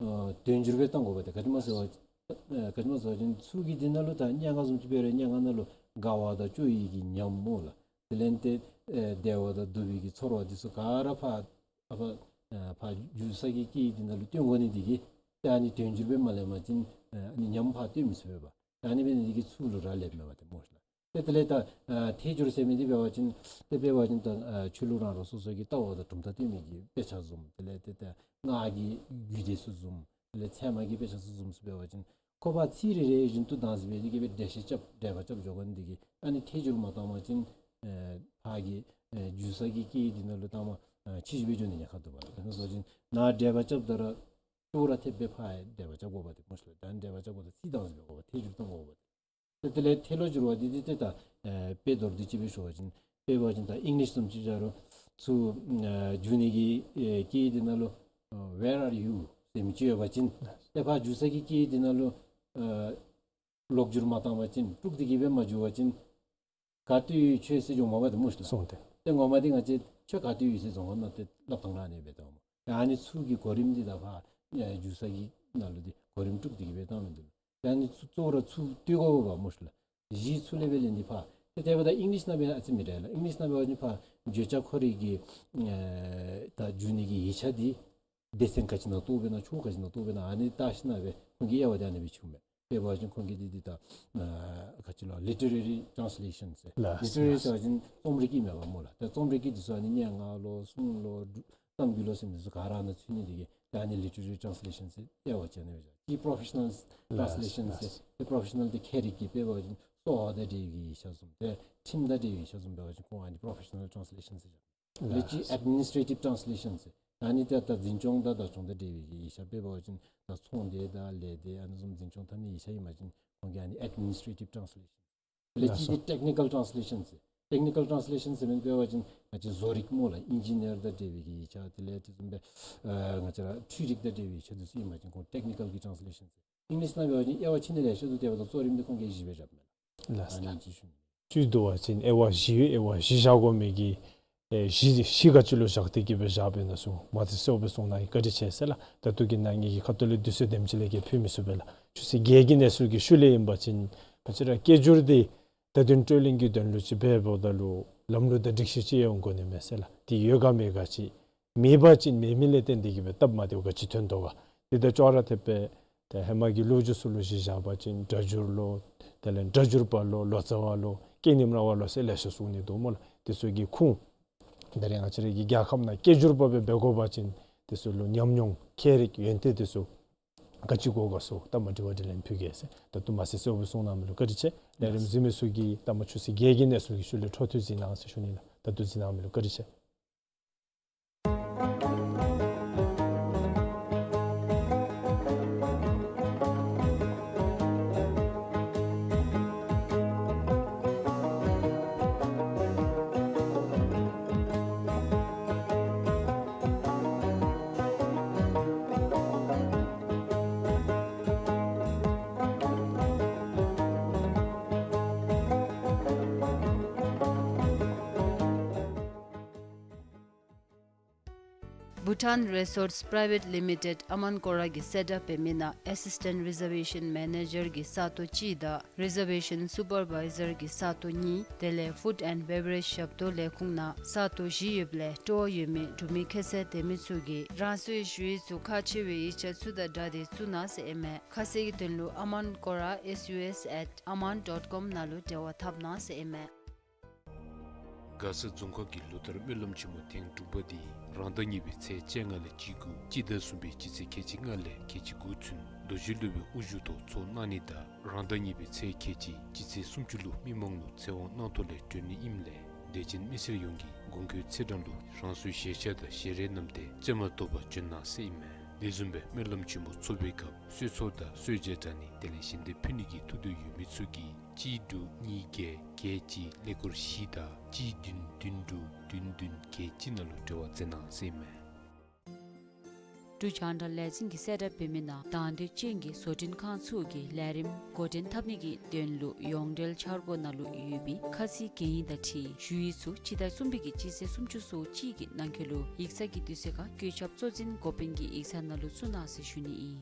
ཨ་དོན་སྒྱུར་སྦེ་བཏང་དགོ་པས། ཏེ་ག་ཅི་སྨོ་ཟེར་བ་ཨ་ག་ཅི་སྨོ་ཟེར་བ་ཅིན་ཚུར་གྱི་འདི་ནང་ལུ་ད་སྙན་ངག་བཟུམ་ཅིག་འབད་རུང་སྙན་ངག་ནང་ལུ་དགའ་བ་དང་སྐྱོ་བའི་གི་ཉམས་སྨོ་ལགས། དེ་ལས་ཏེ་ཨེ་བདེ་བ་དང་སྡུག་པའི་གི་ཚོར་བ་འདི་ཚུ་ག་ར་ཕར་ཨ་ཕར་ཨ་ཕར་སྒྱུར་ས་གི་སྐད་ཡིག་འདི་ནང་ལུ་སྟོན་དགོ་ནི་འདི་གིས་ཏེ་ཨ་ནི་དོན་སྒྱུར་སྦེ་མ་ལེན་པ་ཅིན་ཨ་ནི་ཉམས་ཕར་སྟོན་མི་ཚུགས་པས་པ། ཨ་ནི་འབད་ནི་འདི་གིས་ཚུར་ལུ་རག་ལསཔ་མས་པ་ཏེ་སྨོ་ལགས། ཏེ་དེ་ལས་ད་ཨ་ཐད་སྦྱོར་ཟེར་མི་འདི་འབད་བ་ཅིན་ཏེ་འབད་བ་ཅིན་ད་ཨ་ཆོས་ལུགས་རང་རང་སོ་སོ་གི་ལྟ་བ་དང་གྲུབ་མཐའ་སྟོན་མི་གི་དཔེ་ཆ་བཟུམ། དེ་ལས་ཏེ་ད་སྔགས་ཀྱི་རྒྱུད་སྡེ་ཚུ་བཟུམ། དེ་ལས་ཚད་མ་གི་དཔེ་ཆ་ཚུ་བཟུམ་ཚུ་འབད་བ་ཅིན་ཁོ་པ་ཚིག་རེ་རེ་བཞིན་དུ་བདག་འཛིན་འབད་དེ་གི་སྦེ་འགྲེལ་བཤད་རྐྱབ་འགྲེལ་པ་རྐྱབ་འགྱོ་དགོ་ནི་འདི་གིས་ཨ་ནི་ཐད་སྦྱོར་མ་བཏང་པ་ཅིན་ཨེ་ཕར་གྱི་ཨེ་འཇུ་ས་གི་སྐད་འདི་ནང་ལུ་ད་མ་ཨེ་ཕྱི་འགྱུར་འབད་འགྱོ་ནི་ཉེན་ཁ་འདུག་པ་ལགས། དེ་ནང་བཟུམ་ཅིག་ནཱ་འགྲེལ་པ་རྐྱབ་ད་ར་ཏོག་ར་ཐེབས་སྦེ་ཕར་འགྲེལ་པ་རྐྱབ་དགོ་པ་དེ་སྨོ་ཤིག་ལགས། ད་འགྲེལ་པ་རྐྱབ་དགོ་ད་ཚིག་བདག་འཛིན་འབད་དགོ་པ། ཐད་སྦྱོར་བཏང་དགོ་པ་དེ། ཏེ་དེ་ལས་ཐད་ལོག་སྦྱོར་བ་འདི་འདི་ཏེ་ད་ཨེ་དཔེ་མདོར་བསྡུས་ཅིག་སྦེ་ཞུ་བ་ཅིན་དཔེ་འབད་བ་ཅིན་ད་ཨིང་ལིཤ་བཟུམ་ཅིག་བཞག་རུང་ཚུར་ཨེ་འཇུ་ནི་གི་ཨེ་སྐད་འདི་ནང་ལུ་ཨེ་Where are you ཟེར་མི་ཅིག་ཡོད་པ་ཅིན་ཏེ་ཕར་འཇུ་ས་གི་སྐད་འདི་ནང་ལུ་ཨེ་ལོག་སྦྱོར་མ་བཏང་པ་ཅིན་དཀྲུགས་ཏེ་གི་སྦེ་མ་འཇུ་བ་ཅིན་ག་ཏེ་ཡོད་ཁྱོད་ཟེར་འགྱོཝ་མས་པ་དེ་སྨོ་ཤིག་ལགས། སོང་སྟེ། ཏེ་ངོ་མ་འདི་ང་བཅས་ཁྱོད་ག་ཏེ་ཡོད་ཟེར་བཟོ་དགོ་ན་ཏེ་སླབ་ཐངས་ར་ཨ་ནི་སྦེ་བཏངམ་སྨོ། ཨ་ནི་ཚུར་གྱི་གོ་རིམ་འདི་ད་ཕར་ཨེ་འཇུ་ས་གི་ནང་ལུ་འདི་གོ་རིམ་དཀྲུགས་ཏེ་གི་སྦེ་བཏང་མི་འདུག། ཨ་ནི་ཚུ་གཙོ་བོ་ར་ཚུར་བསྟོད་དགོ་པ་སྨོ་ཤིག་ལགས། གཞི་ཚུར་ལས་སྦེ་ལེན་ཏེ་ཕར། ཏེ་དེ་འབདཝ་ད་ཨིང་ལིཤ་ནང་སྦེ་ཨ་ཙི་མི་འདྲ་ལགས། ཨིང་ལིཤ་ནང་འབད་བ་ཅིན་ཕར་བརྗོད་བྱ་ཁོ་རའི་གི་ཨེ་ད་འཇུ་ནི་གི་ཡིག་ཆ་འདི་སྡེ་ཚན་ག་ཅི་ནང་གཏོགས་པས་ན་ཕྱོགས་ག་ཅི་ནང་གཏོགས་པས་ན་ཨ་ནི་བལྟ་ཞིན་ན་སྦེ་ཁོང་གི་དབྱེ་བ་འདི་ཨ་ནི་སྦེ་ཕྱེཝ་མས། དཔེ་འབད་བ་ཅིན་ཁོང་གིས་འདི་འདི་ད་ཨ་ག་ཅི་ལོ་ལི་ཊི་རེ་རི་ཊཱནསི་ལེ་ཤཱནསི་ཟེར། ལགས། ལི་ཊི་རེ་རི་ཟེར་བ་ཅིན་རྩོམ་རིག་གི་མས་པ་སྨོ་ལགས། ཏེ་རྩོམ་རིག་གི་འདི་ཚུ་ཨ་ནི་སྙན་ངག་ལོ་སྲུང་ལོ་གཏམ་རྒྱུད་ལོ་ཟེར་མི་ཚུ་ག་ར་ནང་ཚུད་ནི་འདི་གིས་ད་ཨ་ནི་ལི་ཊི་རེ་རི་ཊཱནསི་ལེ་ཤཱནསི་ཟེར་དབྱེ་བ་ཕྱེ་ནི་སྦེ་བཞག། གཅིག་པོ་རོ་ཕེ་ཤ་ནཱལ་ཊཱནསི་ལེ་ཤཱནསི་ཟེར། ཏེ་པོ་རོ་ཕེ་ཤ་ནཱལ་འདི་ཁྱད་རིག་གི་དཔེ་འབད་བ་ཅིན་གསོ་བ་དང་འབྲེལ་བའི་ཡིག་ཆ་བཟུམ། ཏེ་ཁྲིམས་དང་འབྲེལ་བའི་ཡིག་ཆ་བཟུམ་འབད་བ་ཅིན་ཁོང་ཨ་ནི་པོ་རོ་ཕེ་ཤ་ནཱལ་ཊཱནསི་ལེ་ཤཱནསི་ཟེར་བཞག། ལགས། ལས་ཀྱི་ཨེཌ་མི་ནིསི་ཊེ་ཊིབ་ཊཱནསི་ལེ་ཤཱནསི་ཟེར། ཨ་ནི་ཏེ་ད་འཛིན་སྐྱོང་དང་བདག་སྐྱོང་དང་འབྲེལ་བའི་ཡིག་ཆ་དཔེ་འབད་བ་ཅིན་ད་ཚོང་སྡེ་དང་ལས་སྡེ་ཨ་ནི་བཟུམ་འཛིན་སྐྱོང་འཐབ་ནི་ཡིག་ཆ་ཨིན་པ་ཅིན་ཁོང་གིས་ཨ་ནི་ཨེཌ་མི་ནིསི་ཊེ་ཊིབ་ཊཱནསི་ལེ་ཤཱནསི་ཟེར། ལས་ཀྱི་ལགས་སོ། ཏེ་ཊེག་ནི་ཀཱལ་ཊཱནསི་ལེ་ཤཱནསི་ཟེར། ཊེག་ནི་ཀཱལ་ཊཱནསི་ལེ་ཤཱནསི་ཟེར་མི་འབད་བ་ཅིན་ང་བཅས་བཟོ་རིག་སྨོ་ལགས། ཨིན་ཇི་ནི་ཡར་དང་འབྲེལ་བའི་གི་ཡིག་ཆ། དེ་ལས་དེ་བཟུམ་སྦེ་ཨ་ང་བཅས་ར་འཕྲུལ་རིག་དང་འབྲེལ་བའི་ཡིག་ཆ་འདི་ཚུ་ཨིན་པ་ཅིན་ཁོང་ཊེག་ནི་ཀཱལ་གྱི་ཊཱནསི་ལེ་ཤཱནསི་ཟེར། ཨིང་ལིཤ་ནང་འབད་བ་ཅིན་དབྱེ་བ་ཕྱེ་ནི་ལེ་ཤ་འདུག། དེ་འབདཝ་ད་གཙོ་རིམ་འདི་ཁོང་གིས་བཞི་སྦེ་བཞགཔ་མས་ལགས། ལགས་སོ། ཨ་ནི་ཅིག་ཞུ་ནི། ཚུལ་བསྡུ་བ་ཅིན་དབྱེ་བ་བཞི་ཡོད། དབྱེ་བ་བཞི་བཞག་དགོ་མི་གི་ཨེ་གཞི་གཞི་ག་ཅི་ལུ་བཞག་སྟེ་གི་སྦེ་བཞག་པས་ན་ཟེར་མ་ཚད་གསལཝ་སྦེ་གསུངས་གནང་ཡི། བཀའ་དྲིན་ཆེ་ཟེར་ལགས། ད་ལྟོ་གི་ནང་ངེ་གི་ཁ་ཐུག་ལས་དུས་ཚོད་དེམ་ཅིག་ལས་བརྒལ་ཕུལ་མི་ཚུགས་པས་ལགས། ཆུ་ཚོད་བརྒྱད་ཀྱི་གནས་ཚུལ་གྱི་ཤུལ་ལས་ཨིན་པ་ཅིན་ང་བཅས་ར་སྐད་སྒྱུར་འདི་བརྡ་དོན་སྤྲོད་ལེན་གྱི་དོན་ལུ་ཅིག་འབདཝ་ད་ལུ་ལམ་ལུགས་དང་སྒྲིག་གཞི་ཅིག་ཡོད་དགོ་ནི་མས་ཟེར་ལགས། དེ་ཡོད་ག་མེད་ག་ཅིག་མེད་པ་ཅིན་མེད་མི་ལས་བརྟེན་ཏེ་གི་སྦེ་སྟབས་མ་བདེཝ་ག་ཅི་ཐོན་དོ་ག། དེ་ད་ཅོག་ར་འཐདཔ་སྦེ་ཏེ་ཧེ་མ་གི་ལོ་རྒྱུས་ཚུ་ལུ་གཞི་བཞག་པ་ཅིན་སྒྲ་སྒྱུར་ལོ། དེ་ལས་སྒྲ་སྒྱུར་པ་ལོ། ལོ་ཙཱ་བ་ལོ། སྐད་རྙིང་ར་བ་ལོ་ཟེར་ལེ་ཤ་གསུང་ནི་འདུག་སྨོ་ལགས། དེ་ཚུ་གི་ཁུངས་ད་རེས་ང་བཅས་ར་གི་རྒྱལ་ཁབ་ནང་སྐད་སྒྱུར་པ་སྦེ་འབད་དགོ་པ་ཅིན་དེ་ཚུ་ལུ་ཉམས་མྱོང་ཁྱད་རིག་ཡོན་ཏན་དེ་ཚུ་ག་ཅི་དགོ་ག་ཟེར་ད་མ་དྲི་བ་དྲིས་ལན་ཕུལ་གེ་ཟེར། ད་ལྟོ་མ་ཚད་གསལཝ་སྦེ་གསུངས་གནང་མི་ལུ་བཀའ་དྲིན་ཆེ། ལས་རིམ་གཟིགས་མི་ཚུ་གིས་ད་མ་ཆུ་ཚོད་བརྒྱད་ཀྱི་གནས་ཚུལ་གྱི་ཤུལ་ལས་འཕྲོ་མཐུད་གཟིགས་གནང་ཟེར་ཞུ་ནི་ལགས། ད་ལྟོ་གཟིགས་གནང་མི་ལུ་བཀའ་དྲིན་ཆེ། བྷུ་ཊཱན་རི་སོརསི་པི་རའི་ཝེཊ་ལི་མི་ཊེཌ་ཨ་མཱན་ཀོ་ར་གིས་སེཊ་ཨཔ་འབད་མི་ནང་ཨེ་སིས་ཊེནཊ་རི་ཛར་ཝེ་ཤཱན་མེ་ནེ་ཇར་གྱི་ས་སྟོང་གཅིག་དང་རི་ཛར་ཝེ་ཤཱན་སུ་པར་བའི་ཛར་གྱི་ས་སྟོང་གཉིས་དེ་ལས་ཕུཌ་ཨེནཌ་བེ་བ་རེཇ་ཞབས་ཏོག་ལས་ཁུངས་ནང་ས་སྟོང་བཞི་ཡོདཔ་ལས་སྤྲོ་བ་ཡོད་མི་འབྲུག་མི་ཁ་གསལ་ལྡན་མི་ཚུ་གིས་རང་སོའི་ཞུ་ཡིག་ཚུ་ཁག་ཆེ་བའི་ཡིག་ཆ་ཚུ་དང་སྦྲགས་ཏེ་བཙུགས་གནང་ཟེར་ཨིན་མས། ཁ་གསལ་གྱི་དོན་ལུ་ཨ་མཱན་ཀོ་ར་ཨེསི་ཡུ་ཨེསི་ཨེཊ་ཨ་མཱན་ཌོཊ་ཀོམ་ནང་ལུ་འབྲེལ་བ་འཐབ་གནང་ཟེར་ཨིན་མས། མགར་ས་རྫོང་ཁག་གི་ལོ་ལྟར་སྨོན་ལམ་ཆེན་མོ་ཐེངས་དྲུག་པ་འདི་རང་ཟླ་གཉིས་པའི་ཚེས་བཅོ་ལྔ་ལས་བཅུ་དགུ་སྤྱི་ཟླ་གསུམ་པའི་སྤྱི་ཚེས་ཁལ་གཅིག་ལྔ་ལས་ཁལ་གཅིག་དགུ་ཚུན་རྡོ་རྗེ་སློབ་དཔོན་དབུ་བཞུགས་ཐོག་ཚོགས་གནང་ནི་དང་རང་ཟླ་གཉིས་པའི་ཚེས་ཁལ་གཅིག་སྤྱི་ཚེས་སུམ་ཅུ་ལུ་མི་མང་ལུ་ཚེ་དབང་གནང་ཐོག་ལས་གྲོལ་ནི་ཨིནམ་ལས་དད་ཅན་མི་སེར་ཡོངས་ཀྱིས་དགོངས་འཁོད་ཚེས་གྲངས་ལུ་རང་སོའི་ཞལ་ཆས་དང་ཞལ་རས་བསྣམས་ཏེ་བཅའ་མར་གཏོགས་པར་བྱོན་གནང་ཟེར་ཨིན་མས། དེ་བཟུམ་སྦེ་སྨོན་ལམ་ཆེན་མོ་ཚོགས་པའི་སྐབས་གསོལ་ཚོགས་དང་གསོལ་ཇ་དྲང་ནི་དེ་ལས་ཞལ་འདེབས་ཕུལ་ནི་གི་ཐུགས་འདོད་ཡོད་མི་ཚུ་གིས་གཅིག་དྲུག་གཉིས་བརྒྱད་བརྒྱད་གཅིག་ཀླད་ཀོར་བཞི་དང་གཅིག་བདུན་བདུན་དྲུག་བདུན་བདུན་བརྒྱད་གཅིག་ནང་ལུ་འབྲེལ་བ་མཛད་གནང་ཟེར་ཨིན་མས། འབྲུག་རྒྱང་བསྒྲགས་ལས་འཛིན་གྱི་གསལ་བསྒྲགས་འབད་མི་ནང་དང་འདོད་ཅན་གྱི་བཟོ་སྐྲུན་ཁང་ཚུ་གིས་ལས་རིམ་འགོ་འདྲེན་འཐབ་ནི་གི་དོན་ལུ་ཡོངས་འབྲེལ་འཆར་སྒོ་ནང་ལུ་ཡོད་པའི་ཁ་ཚིག་གན་ཡིག་དང་འཁྲིལ་ཞུ་ཡིག་ཚུ་སྤྱི་ཟླ་གསུམ་པའི་གི་སྤྱི་ཚེས་སུམ་ཅུ་སོ་གཅིག་གི་ནང་འཁོད་ལུ་ཡིག་ཚང་གི་དུས་ཚོད་ཁར་བཀོད་ཁྱབ་གཙོ་འཛིན་འགོ་དཔོན་གྱི་ཡིག་ཚང་ནང་ལུ་བཙུགས་གནང་ཟེར་ཞུ་ནི་ཨིན།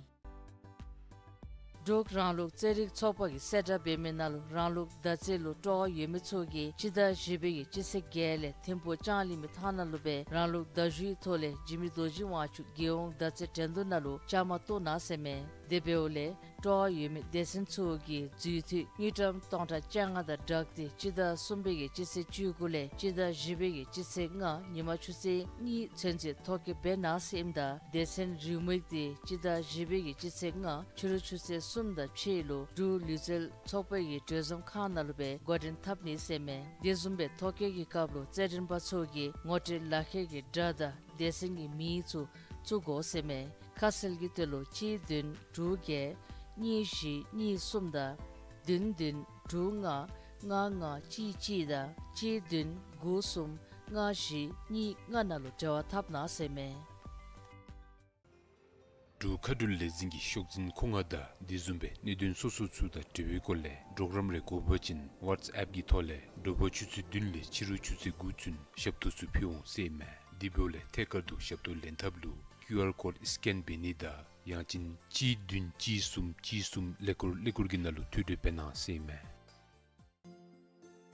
འབྲུག་རང་ལུགས་རྩེད་རིགས་ཚོགས་པ་གི་གསལ་བསྒྲགས་འབད་མི་ནང་ལུ་རང་ལུགས་མདའ་རྩེད་ལུ་སྤྲོ་བ་ཡོད་མི་ཚུ་གིས་སྤྱི་ཟླ་བཞི་པའི་གི་སྤྱི་ཚེས་བརྒྱད་ལས་ཐིམ་ཕུག་ལྕང་གླིང་མི་ཐང་ནང་ལུ་སྦེ་རང་ལུགས་མདའ་གཞུའི་ཐོག་ལས་འཇིགས་མེད་རྡོ་རྗེ་དབང་ཕྱུག་རྒྱལ་ཡོངས་མདའ་རྩེད་འགྲན་བསྡུར་ནང་ལུ་བཅའ་མར་གཏོགས་གནང་ཟེར་མས། དེ་འབདཝ་ལས་ སྤྲོ་བ་ཡོད་མི་སྡེ་ཚན་ཚུ་གིས་འཛུལ་འཐུས་དངུལ་ཀྲམ་སྟོང་ཕྲག་བཅོ་ལྔ་དང་སྦྲགས་ཏེ་སྤྱི་ཟླ་གསུམ་པའི་གི་སྤྱི་ཚེས་བཅུ་དགུ་ལས་སྤྱི་ཟླ་བཞི་པའི་གི་སྤྱི་ཚེས་ལྔ་ཉི་མ་ཆུ་ཚོད་གཉིས་ཚུན་ཚོད་ཐོ་བཀོད་འབད་གནང་ཟེར་ཨིནམ་ད་སྡེ་ཚན་རེའུ་མིག་དེ་སྤྱི་ཟླ་བཞི་པའི་གི་སྤྱི་ཚེས་ལྔ་ཕྱི་རུ་ཆུ་ཚོད་གསུམ་དང་ཕྱེད་ལུ་འབྲུག་ལུས་རྩལ་ཚོགས་པའི་གི་གྲོས་འཛོམས་ཁང་ནང་ལུ་སྦེ་འགོ་འདྲེན་འཐབ་ནི་ཟེར་མས། དེ་བཟུམ་སྦེ་ཐོ་བཀོད་ཀྱི་སྐབས་ལུ་རྩེད་འགྲན་པ་ཚུ་གིས་ངོ་སྤྲོད་ལག་ཁྱེར་གྱི་སྒྲ་དང་སྡེ་ཚན་གྱི་མིང་ཚུ་བཙུགས་དགོ་ཟེར་མས། ཁ་གསལ་གྱི་དོན་ལུ་གཅིག་བདུན་དྲུག་བརྒྱད་གཉིས་བཞི་གཉིས་གསུམ་དང་བདུན་བདུན་དྲུག་ལྔ་ལྔ་ལྔ་གཅིག་གཅིག་དང་གཅིག་བདུན་དགུ་གསུམ་ལྔ་བཞི་གཉིས་ལྔ་ནང་ལུ་འབྲེལ་བ་འཐབ་གནང་ཟེར་མས། འབྲུག་མཁའ་འགྲུལ་ལས་འཛིན་གྱི་ཤོག་འཛིན་ཁོ་ང་དང་དེ་བཟུམ་སྦེ་གནད་དོན་སོ་སོ་ཚུ་དང་འབྲེལ་བའི་སྐོར་ལས་གྲོགས་རམ་རེ་དགོ་པ་ཅིན་ཝཊས་ཨེཔ་གི་ཐོག་ལས་དྲོ་པ་ཆུ་ཚོད་བདུན་ལས་ཕྱི་རུ་ཆུ་ཚོད་དགུ་ཚུན་ཞབས་ཏོག་ཚུ་ཕུལ་འོང་ཟེར་མས། དེ་འབདཝ་ལས་ཐད་ཀར་དུ་ཞབས་ཏོག་ལེན་ཐབས་ལུ་ཀིའུ་ཨར་ཀོཌ་སི་ཀེན་འབད་ནི་དང་ཡང་ཅིན་གཅིག་བདུན་གཅིག་གསུམ་གཅིག་གསུམ་ཀླད་ཀོར་ཀླད་ཀོར་གྱི་ནང་ལུ་ཐོ་འགོད་འབད་གནང་ཟེར་མས།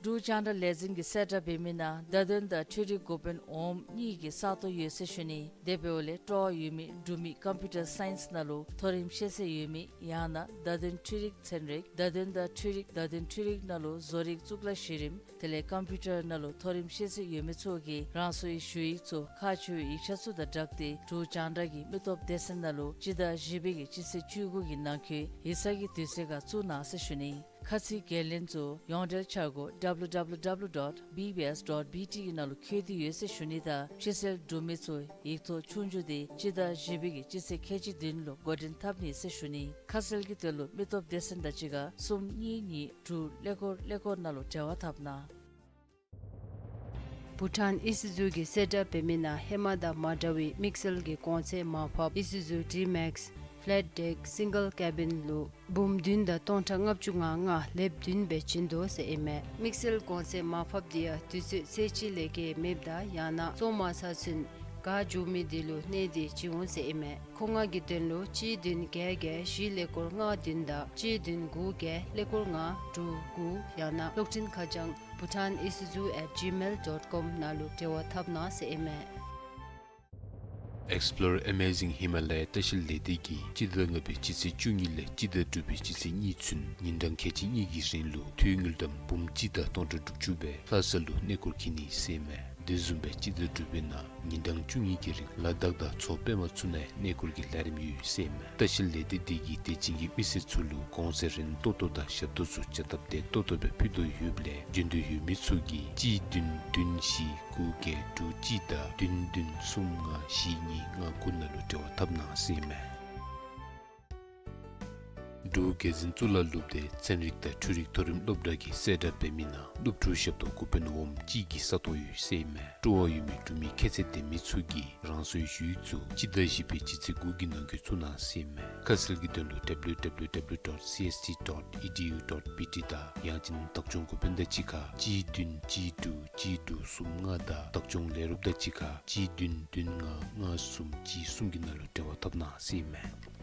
འབྲུག་རྒྱང་བསྒྲགས་ལས་འཛིན་གྱིས་གསལ་བསྒྲགས་འབད་མི་ནང་བརྡ་དོན་དང་འཕྲུལ་རིག་འགོ་དཔོན་འོགམ་གཉིས་ཀྱི་ས་སྟོང་ཡོད་ཟེར་ཞུ་ནི། དེ་འབདཝ་ལས་སྤྲོ་བ་ཡོད་མི་འབྲུག་མི་ཀམ་པིའུ་ཊར་སའིནསི་ནང་ལུ་མཐོ་རིམ་ཤེས་ཚད་ཡོད་མི་ཡང་ན་བརྡ་དོན་འཕྲུལ་རིག་ཚན་རིག་བརྡ་དོན་དང་འཕྲུལ་རིག་བརྡ་དོན་འཕྲུལ་རིག་ནང་ལུ་བཟོ་རིག་གཙུག་ལག་གཞི་རིམ་དེ་ལས་ཀམ་པིའུ་ཊར་ནང་ལུ་མཐོ་རིམ་ཤེས་ཚད་ཡོད་མི་ཚུ་གིས་རང་སོའི་ཞུ་ཡིག་ཚུ་ཁག་ཆེ་བའི་ཡིག་ཆ་ཚུ་དང་སྦྲགས་ཏེ་འབྲུག་རྒྱང་བསྒྲགས་ཀྱི་མི་སྟོབས་སྡེ་ཚན་ནང་ལུ་སྤྱི་ཟླ་བཞི་པའི་གི་སྤྱི་ཚེས་བཅུ་དགུ་གི་ནང་འཁོད་ཡིག་ཚང་གི་དུས་ཚོད་ཁར་བཙུགས་གནང་ཟེར་ཞུ་ནི། ཁ་ཚིག་འགན་ལེན་ཚུ་ཡོངས་འབྲེལ་འཆར་སྒོ་W W W dot B B S dot B T གི་ནང་ལུ་བཀོད་དེ་ཡོད་ཟེར་ཞུ་ནི་དང་ཕྱི་གསལ་འབྲུག་མི་ཚུ་ཡིག་ཐོག་ཆོས་རྒྱུགས་དེ་སྤྱི་ཟླ་བཞི་པའི་གི་སྤྱི་ཚེས་ཁལ་གཅིག་བདུན་ལུ་འགོ་འདྲེན་འཐབ་ནི་ཟེར་ཞུ་ནི། ཁ་གསལ་གྱི་དོན་ལུ་མི་སྟོབས་སྡེ་ཚན་དང་གཅིག་ཁར་གསུམ་གཉིས་གཉིས་དྲུག་ཀླད་ཀོར་ཀླད་ཀོར་ནང་ལུ་འབྲེལ་བ་འཐབ་གནང་། བྷུ་ཊཱན་ཨི་སུ་ཛུ་གིས་གསལ་བསྒྲགས་འབད་མི་ནང་ཧེ་མ་དང་མ་འདྲ་བའི་དམིགས་བསལ་གྱི་གོང་ཚད་མར་ཕབ་ཨི་སུ་ཛུ་ཌི་མེགསི་ཕེ་ལེཊ་ཌེཀ་སིང་གལ་ཀེ་བིན་ལུ་འབུམ་བདུན་དང་སྟོང་ཕྲག་ལྔ་བཅུ་ང་ལྔ་ལེབ་བདུན་སྦེ་བྱིན་དོ་ཟེར་ཨིན་མས། དམིགས་བསལ་གོང་ཚད་མར་ཕབ་དེ་ཡང་དུས་ཚོད་ཚེས་གཅིག་ལས་བརྒལ་མེདཔ་དང་ཡང་ན་བཙོང་མ་ཚར་ཚུན་ག་འབྱུང་མི་དེ་ལུ་གནས་ཏེ་བྱིན་འོང་ཟེར་ཨིན་མས། མཁོ་མངགས་ཀྱི་དོན་ལུ་གཅིག་བདུན་བརྒྱད་བརྒྱད་བཞི་ཀླད་ཀོར་ལྔ་བདུན་དང་གཅིག་བདུན་དགུ་བརྒྱད་ཀླད་ཀོར་ལྔ་དྲུག་དགུ་ཡང་ན་གློག་འཕྲིན་ཁ་བྱང་bhutan isuzu at gmail dot com ནང་ལུ་འབྲེལ་བ་འཐབ་གནང་ཟེར་ཨིན་མས། Explore Amazing Himalaya ལྟ་བཤལ་ལས་སྡེ་གིས་སྤྱི་ཟླ་ལྔ་པའི་སྤྱི་ཚེས་བཅུ་གཉིས་ལས་སྤྱི་ཟླ་དྲུག་པའི་སྤྱི་ཚེས་གཉིས་ཚུན་ཉིན་གྲངས་ཁལ་གཅིག་གཉིས་ཀྱི་རིང་ལུ་འཐུས་དངུལ་ཀྲམ་འབུམ་གཅིག་དང་སྟོང་ཕྲག་དྲུག་ཅུ་སྦེ་ལྷ་ས་ལུ་གནས་སྐོར་འཁྱིད་ནི་ཟེར་ཨིན་མས། དེ་བཟུམ་སྦེ་སྤྱི་ཟླ་དྲུག་པའི་ནང་ཉིན་གྲངས་བཅུ་གཉིས་ཀྱི་རིང་ལ་དྭགས་དང་མཚོ་པདྨ་ཚུ་ནང་གནས་སྐོར་གྱི་ལས་རིམ་ཡོད་ཟེར་ཨིན་མས། ལྟ་བཤལ་ལས་སྡེ་དེ་གིས་དད་ཅན་གྱི་མི་སེར་ཚུ་ལུ་གོང་ཚད་རན་ཏོག་ཏོ་དང་ཞབས་ཏོག་ཚུ་བྱ་སྟབས་བདེ་ཏོག་ཏོ་སྦེ་ཕུལ་དོ་ཡོདཔ་ལས་འབྱོན་འདོད་ཡོད་མི་ཚུ་གིས་གཅིག་བདུན་བདུན་བཞི་དགུ་བརྒྱད་དྲུག་གཅིག་དང་བདུན་བདུན་གསུམ་ལྔ་བཞི་གཉིས་ལྔ་དགུ་ནང་ལུ་འབྲེལ་བ་འཐབ་གནང་ཟེར་ཨིན་མས། འབྲུག་རྒྱལ་འཛིན་གཙུག་ལག་སློབ་སྡེ་ཚན་རིག་དང་འཕྲུལ་རིག་མཐོ་རིམ་སློབ་གྲྭ་གིས་གསལ་བསྒྲགས་འབད་མི་ནང་སློབ་ཕྲུག་ཞབས་ཏོག་འགོ་དཔོན་འོགམ་གཅིག་གི་ས་སྟོང་ཡོད་ཟེར་ཨིན་མས། སྤྲོ་བ་ཡོད་མི་འབྲུག་མི་ཁྱད་ཚད་ལྡན་མི་ཚུ་གིས་རང་སོའི་ཞུ་ཡིག་ཚུ་སྤྱི་ཟླ་བཞི་པའི་སྤྱི་ཚེས་དགུ་གི་ནང་འཁོད་བཙུགས་གནང་ཟེར་ཨིན་མས། ཁ་གསལ་གྱི་དོན་ལུ་W W W dot C S T dot E D U dot B T དང་ཡང་ཅིན་བདག་སྐྱོང་འགོ་དཔོན་དང་གཅིག་ཁར་གཅིག་བདུན་གཅིག་དྲུག་གཅིག་དྲུག་གསུམ་ལྔ་དང་བདག་སྐྱོང་ལས་རོགསཔ་དང་གཅིག་ཁར་གཅིག་བདུན་བདུན་ལྔ་ལྔ་གསུམ་གཅིག་གསུམ་གྱི་ནང་ལུ་འབྲེལ་བ་འཐབ་གནང་ཟེར་ཨིན་མས།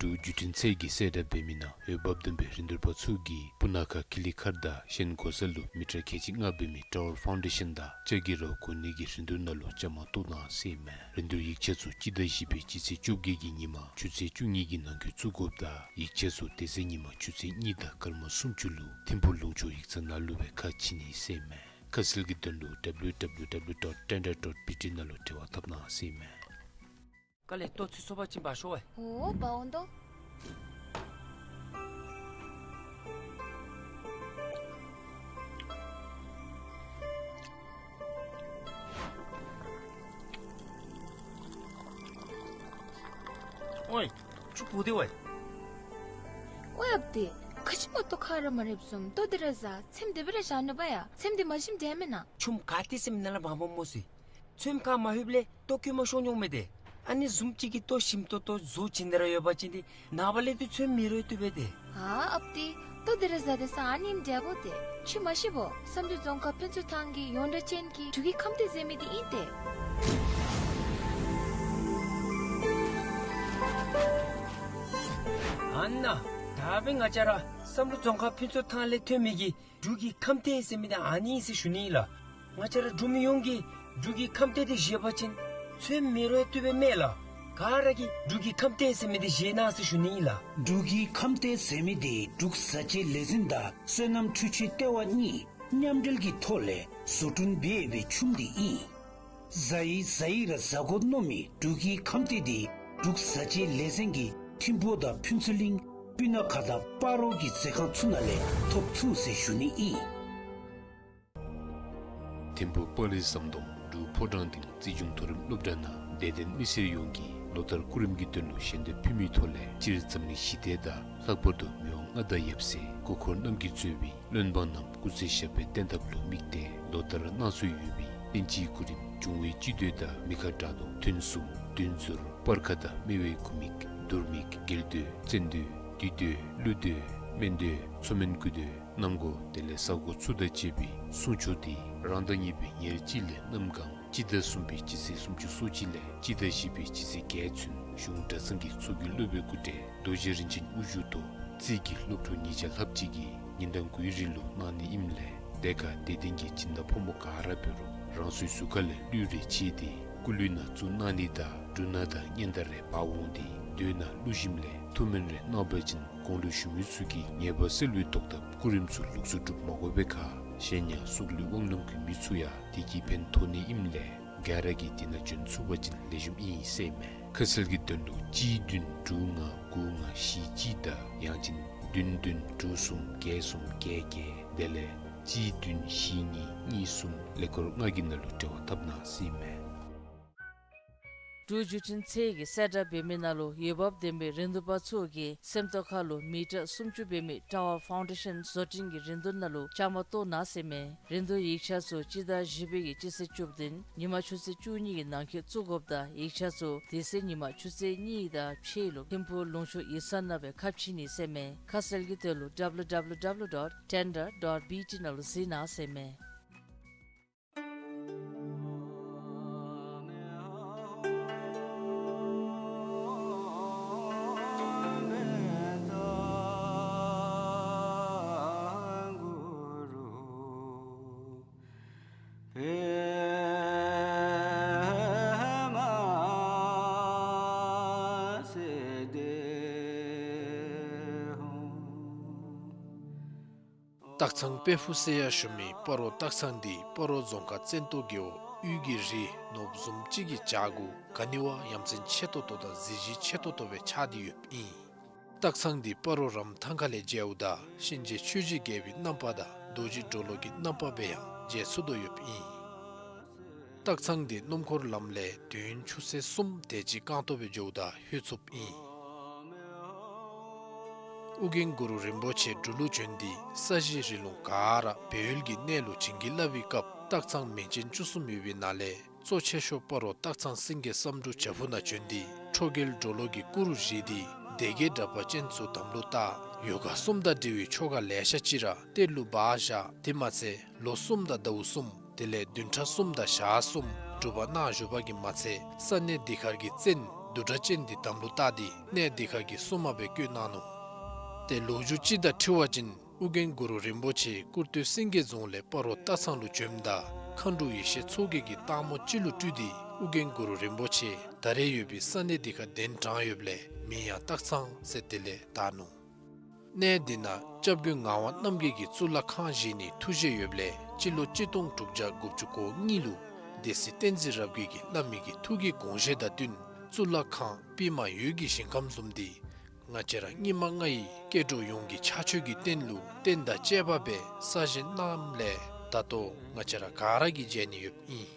འབྲུག་བརྒྱུད་འཕྲིན་ཚད་ཀྱིས་གསལ་བསྒྲགས་འབད་མི་ནང་འོས་འབབ་ལྡན་པའི་རིན་བསྡུར་པ་ཚུ་གིས་སྤུ་ན་ཁ་ཀི་ལི་མཁར་དང་གཞན་འགོ་ས་ལུ་མི་ཊར་ཁལ་གཅིག་ལྔ་འབད་མི་ཊ་ཝར་ཕའུན་ཌེ་ཤཱན་དང་ལྕགས་ཀྱི་ར་བ་གོ་གནས་ཀྱི་རིན་བསྡུར་ནང་ལུ་བཅའ་མར་གཏོགས་གནང་ཟེར་ཨིན་མས། རིན་བསྡུར་ཡིག་ཆ་ཚུ་སྤྱི་ཟླ་བཞི་པའི་སྤྱི་ཚེས་བཅོ་བརྒྱད་ཀྱི་ཉིན་མ་ཆུ་ཚོད་བཅུ་གཉིས་ཀྱི་ནང་འཁོད་བཙུགས་དགོཔ་དང་ཡིག་ཆ་ཚུ་དེ་ཚེ་ཉིན་མ་ཆུ་ཚོད་གཉིས་དང་སྐར་མ་སུམ་ཅུ་ལུ་ཐིམ་ཕུག་ལུང་ཕྱོགས་ཡིག་ཚང་ནང་ལུ་སྦེ་ཁ་ཕྱེ་ནི་ཟེར་ཨིན་མས། ཁ་གསལ་གྱི་དོན་ལུ་W W W dot tender dot B T ནང་ལུ་འབྲེལ་བ་འཐབ་གནང་ཟེར་ཨིན་མས། དཀའ་ལས་ཏོ་ཚུ་སོ་པ་ཅིན་འབག་ཤོག་ཝའེ། འོ་འབག་འོང་དོ། ཨོའི། ཁྱོད་བུ་དེ་ཝའེ། ཨོའི་ཨཔ་དེ། ག་ཅི་སྨོ་ཏོ་ཁ་ར་མ་རེགཔ་བཟུམ་ཏོ་དེ་ར་བཟའ་ཚེམ་དེ་སྦེ་ར་བཞག་ནུག་པ་ཡ། ཚེམ་དེ་མ་ཞིམ་དྲགས་མེན་ན། ཆུམ་ག་ཏེ་ཟེར་མི་ནང་ལས་འབགཔ་སྨོ་ཟེར། ཚེམ་ཁར་མ་ལྷོདཔ་ལས་ཏོ་རྐུ་མ་ཤོར་འོང་མས་ཏེ། ཨ་ནི་བཟུམ་ཅིག་གི་ཏོ་ཞིམ་ཏོང་ཏོ་བཟོ་བྱིན་ཏེ་ར་ཡོད་པ་ཅིན་ཏེ་ནངས་པ་ལས་ཏེ་ཚེམ་མི་རོལ་བཏུབ་པས་ཏེ། ཨ་ཨཔ་དེ། ཏོ་དེ་ར་བཟའ་སྟེ་ས་ཨ་ནེམ་འདྲ་བོ་ཏེ། ཁྱོད་མ་ཤེས་བོ། བསམ་གྲུབ་རྫོང་ཁག་ཕུན་ཚོགས་ཐང་གི་ཡོངས་གྲགས་ཅན་གྱི་འབྲུག་གི་ཁམ་ཐེ་ཟེར་མི་དེ་ཨིན་ཏེ། ཨ་ན། ད་འབདན་ང་བཅས་ར་བསམ་གྲུབ་རྫོང་ཁག་ཕུན་ཚོགས་ཐང་ལས་ཐོན་མི་གི་འབྲུག་གི་ཁམ་ཐེ་ཟེར་མི་དེ་ཨ་ནི་ཨིན་ཟེར་ཞུ་ནི་ལགས། ང་བཅས་ར་འབྲུག་མི་ཡོངས་ཀྱིས་འབྲུག་གི་ཁམ་ཐེ་དེ་བཞེས་པ་ཅིན་ཚེམ་མི་རོལ་བཏུབ་པས་མས་ལགས། ག་ར་གིས་འབྲུག་གི་ཁམས་བདེ་ཟེར་མི་འདི་བཞེས་གནང་ཟེར་ཞུ་ནི་ཨིན་ལགས། འབྲུག་གི་ཁམས་བདེ་ཟེར་མི་འདི་འབྲུག་བཟའ་བཅའི་ལས་འཛིན་དང་སོ་ནམ་འཕྲུལ་ཆས་ལྟེ་བ་གཉིས་མཉམ་འབྲེལ་གྱི་ཐོག་ལས་བཟོ་སྐྲུན་འབད་བའི་ཆུམ་འདི་ཨིན། བཟའ་ཡི་བཟའ་ཡི་ར་བཟའ་དགོ་མནོ་མི་འབྲུག་གི་ཁམས་བདེ་འདི་འབྲུག་བཟའ་བཅའི་ལས་ཚན་གྱིས་ཐིམ་ཕུ་དང་ཕུན་ཚོགས་གླིང་སྤུ་ན་ཁ་དང་སྤ་རོ་གི་ཟས་ཁང་ཚུ་ནང་ལས་ཐོབ་ཚུགས་ཟེར་ཞུ་ནི་ཨིན། ཐིམ་ཕུ་དཔའ་རིས་ཟམ་གདོང་འབྲུག་ཕོ་བྲང་སྡིངས་རྩིས་གཞུང་མཐོ་རིམ་སློབ་གྲྭ་ནང་དད་ལྡན་མི་སེར་ཡོངས་ཀྱིས་ལོ་ལྟར་སྐུ་རིམ་གྱི་དོན་ལུ་ཞལ་འདེབས་ཕུལ་མིའི་ཐོག་ལས་སྤྱིར་འཛམ་གླིང་ཞི་བདེ་དང་ལྷག་པར་དུ་མི་དབང་མངའ་བདག་ཡབ་སྲས་སྐུ་འཁོར་རྣམ་རྒྱལ་གཙོས་པའི་བློན་འབངས་རྣམས་སྐུ་ཚེ་ཞབས་པད་བརྟན་ཐབས་ལུ་དམིགས་ཏེ་ལོ་ལྟར་གནང་སྲོལ་ཡོད་པའི་གླིང་སྤྱིའི་སྐུ་རིམ་འབྱུང་བའི་སྤྱི་མདོས་དང་མི་ཁ་དགྲ་གདོང་ཐུན་གསུམ་བདུན་ཟུར་སྤར་ཁ་དང་སྨེ་བའི་ཁུ་མིག་དུར་མིག་རྒྱལ་མདོས་བཙན་མདོས་བདུད་མདོས་ཀླུ་མདོས་སྨན་མདོས་མཚོ་སྨན་སྐུ་མདོས་གནམ་སྒོ་དེ་ལས་ས་སྒོ་ཚུ་དང་བཅས་པའི་གསུང་ཆོག་འདི་རང་ཟླ་གཉིས་པའི་ཉེར་གཅིག་ལས་གནམ་གང་སྤྱི་ཟླ་གསུམ་པའི་སྤྱི་ཚེས་སུམ་ཅུ་སོ་གཅིག་ལས་སྤྱི་ཟླ་བཞི་པའི་སྤྱི་ཚེས་བརྒྱད་ཚུན་གཞུང་གྲྭ་ཚང་གི་ཚོགས་ཀྱི་སློབ་དཔོན་སྐུ་བགྲེས་རྡོ་རྗེ་རིན་ཆེན་དབུ་བཞུགས་ཐོག་རྩིས་ཀྱི་སློབ་ཕྲུག་ཉིས་བརྒྱ་ལྷགཔ་ཅིག་གིས་ཉིན་གྲངས་དགུའི་རིང་ལུ་གནང་ནི་ཨིནམ་ལས་དེ་ཁར་དད་ལྡན་གྱི་སྦྱིན་བདག་ཕོ་མོ་ག་ར་འབད་རུང་རང་སོའི་གཟུགས་ཁ་ལས་གླུད་རེ་ཕྱེ་སྟེ་སྐུ་གླུད་ནང་བཙུགས་གནང་ནི་དང་འབྲུ་སྣ་དང་སྙན་དར་རེ་འབག་འོང་སྟེ་མདོས་ནང་བླུགས་ཞིནམ་ལས་ཐུགས་སྨོན་རེ་གནང་བ་ཅིན་གོང་ལུ་ཞུ་མི་ཚུ་གིས་ཉེས་པ་སེལ་བའི་ཐོག་ཐབས་སྐུ་རིམ་ཚུ་ལོགས་སུ་སྒྲུབ་མ་དགོ་པའི་ཁར་གཞན་ཡང་སྲོག་ལུས་དབང་ལུང་གི་མི་ཚུ་ཡང་དེ་གིས་ཕན་ཐོགས་ནི་ཨིནམ་ལས་ག་ར་གིས་དེ་ནང་བྱོན་ཚུགས་པ་ཅིན་ལེགས་ཤོམ་ཨིན་ཟེར་ཨིན་མས། ཁ་གསལ་གྱི་དོན་ལུ་གཅིག་བདུན་དྲུག་ལྔ་དགུ་ལྔ་བཞི་གཅིག་དང་ཡང་ཅིན་བདུན་བདུན་དྲུག་གསུམ་བརྒྱད་གསུམ་བརྒྱད་བརྒྱད་དེ་ལས་གཅིག་བདུན་བཞི་གཉིས་གཉིས་གསུམ་ཀླད་ཀོར་ལྔ་གི་ནང་ལུ་འབྲེལ་བ་འཐབ་གནང་ཟེར་ཨིན་མས། འབྲུག་བརྒྱུད་འཕྲིན་ཚད་ཀྱིས་གསལ་བསྒྲགས་འབད་མི་ནང་ལུ་འོས་འབབ་ལྡན་པའི་རིན་བསྡུར་པ་ཚུ་གིས་སེམས་རྟོགས་ཁ་ལུ་མི་ཊར་སུམ་ཅུ་འབད་མི་ཊ་ཝར་ཕའུན་ཌེ་ཤཱན་བཟོ་སྐྲུན་གྱི་རིན་བསྡུར་ནང་ལུ་བཅའ་མར་གཏོགས་གནང་ཟེར་ཨིན་མས། རིན་བསྡུར་ཡིག་ཆ་ཚུ་སྤྱི་ཟླ་བཞི་པའི་གི་སྤྱི་ཚེས་བཅུ་བདུན་ཉིན་མ་ཆུ་ཚོད་བཅུ་གཉིས་ཀྱི་ནང་འཁོད་བཙུགས་དགོཔ་དང་ཡིག་ཆ་ཚུ་དེ་ཚེ་ཉིན་མ་ཆུ་ཚོད་གཉིས་དང་ཕྱེད་ལུ་ཐིམ་ཕུག་ལུང་ཕྱོགས་ཡིག་ཚང་ནང་སྦེ་ཁ་ཕྱེ་ནི་ཟེར་ཨིན་མས། ཁ་གསལ་གྱི་དོན་ལུ་ཌབ་ལུ་ཌབ་ལུ་ཌབ་ལུ་ཌོཊ་ཊེན་ཌར་ཌོཊ་བི་ཊི་ནང་ལུ་གཟིགས་གནང་ཟེར་ཨིན་མས། སྟག་ཚང་དཔལ་ཕུག་ཟེར་ཡང་ཞུ་མི་སྤ་རོ་སྟག་ཚང་འདི་སྤ་རོ་རྫོང་ཁག་བཙན་ཏོ་རྒེད་འོག་དབུས་ཀྱི་རི་ནོར་བུ་བཟུམ་ཅིག་གི་བྱག་གུ་ག་ནི་བ་ཡ་མཚན་ཆེ་ཏོག་ཏོ་དང་གཟི་བརྗིད་ཆེ་ཏོག་ཏོ་སྦེ་ཆགས་ཏེ་ཡོདཔ་ཨིན། སྟག་ཚང་འདི་སྤ་རོ་རམ་ཐང་ཁ་ལས་མཇལཝ་ད་གཤིན་རྗེ་ཆོས་ཀྱི་རྒྱལ་པོའི་རྣམ་པ་དང་རྡོ་རྗེ་གྲོ་ལོད་ཀྱི་རྣམ་པ་སྦེ་ཡང་མཇལ་ཚུགས་དོ་ཡོདཔ་ཨིན། སྟག་ཚང་འདི་སྣུམ་འཁོར་ལམ་ལས་དུས་ཡུན་ཆུ་ཚོད་གསུམ་དེ་ཅིག་རྐང་ཐང་སྦེ་འགྱོཝ་ད་ལྷོད་ཚུགསཔ་ཨིན། ཨོ་རྒྱན་གུ་རུ་རིན་པོ་ཆེ་འབྲུག་ལུ་བྱོན་ཏེ་ས་གཞི་རི་ལུང་ག་ར་སྦས་ཡུལ་གྱི་གནས་ལུ་བྱིན་གྱིས་བརླབས་པའི་སྐབས་སྟག་ཚང་མིང་ཅན་བཅུ་གསུམ་ཡོད་པའི་ནང་ལས་གཙོ་ཆེ་ཤོས་སྤ་རོ་སྟག་ཚང་སེང་གེ་བསམ་འགྲུབ་བྱག་ཕུག་ནང་བྱོན་ཏེ་ཁྲོ་རྒྱལ་གྲོ་ལོད་ཀྱི་སྐུ་རུ་བཞེངས་ཏེ་སྡེ་བརྒྱད་དྲེགས་པ་ཅན་ཚུ་དམ་ལུ་བཏགས། ཡོ་ག་གསུམ་དང་འབྲེལ་བའི་ཆོ་ག་ལེ་ཤ་ཅིག་ར་གཏེར་ལུ་སྦ་བཞག། དེ་མ་ཚད་ལོ་གསུམ་དང་ཟླཝ་གསུམ་དེ་ལས་བདུན་ཕྲག་གསུམ་དང་ཞག་གསུམ་སྒྲུབ་པ་གནང་བཞུགས་པ་གིས་མ་ཚད་ས་གནས་འདི་ཁར་གྱི་བཙན་བདུད་དྲེགས་ཅན་འདི་དམ་ལུ་བཏགས་ཏེ་གནས་འདི་ཁར་གྱི་སྲུང་མ་སྦེ་བསྐོས་གནང་ནུག། ཏེ་ལོ་རྒྱུས་ཅིག་དང་འཁྲིལ་བ་ཅིན་ཨོ་རྒྱན་གུ་རུ་རིན་པོ་ཆེ་ཀུར་སྟོད་སེང་གེ་རྫོང་ལས་སྤ་རོ་སྟག་ཚང་ལུ་བྱོནམ་ད་མཁའ་འགྲོ་ཡེ་ཤེས་མཚོ་རྒྱལ་གྱིས་སྟག་མོ་ཅིག་ལུ་སྤྲུལ་ཏེ་ཨོ་རྒྱན་གུ་རུ་རིན་པོ་ཆེ་ད་རེས་ཡོད་པའི་ས་གནས་འདི་ཁར་གདན་དྲངས་ཡོདཔ་ལས་མིང་ཡང་སྟག་ཚང་ཟེར་དེ་ལས་བཏགས་ནུག། གནས་འདི་ནང་སྐྱབས་མགོན་ངག་དབང་རྣམ་རྒྱལ་གྱིས་གཙུག་ལག་ཁང་བཞེངས་ནིའི་ཐུགས་བཞེད་ཡོདཔ་ལས་སྤྱི་ལོ་གཅིག་སྟོང་དྲུག་བརྒྱ་དགུ་བཅུ་གོ་གཉིས་ལུ་སྡེ་སྲིད་བསྟན་འཛིན་རབ་རྒྱས་ཀྱིས་བླ་མའི་གི་ཐུགས་ཀྱི་དགོངས་བཞེད་དང་བསྟུན་གཙུག་ལག་ཁང་པདྨ་འོད་ཀྱི་ཞིང་ཁམས་བཟུམ་འདི་ང་བཅས་ར་སྙིགས་མ་ལྔ་ཡི་སྐྱེ་འགྲོ་ཡོངས་ཀྱི་ཕྱག་མཆོད་ཀྱི་རྟེན་ལུ་རྟེན་དང་བཅས་པ་སྦེ་གསར་བཞེངས་གནངམ་ལས་ད་ལྟོ་ང་བཅས་ར་ག་ར་གིས་མཇལ་ནི་ཡོདཔ་ཨིན།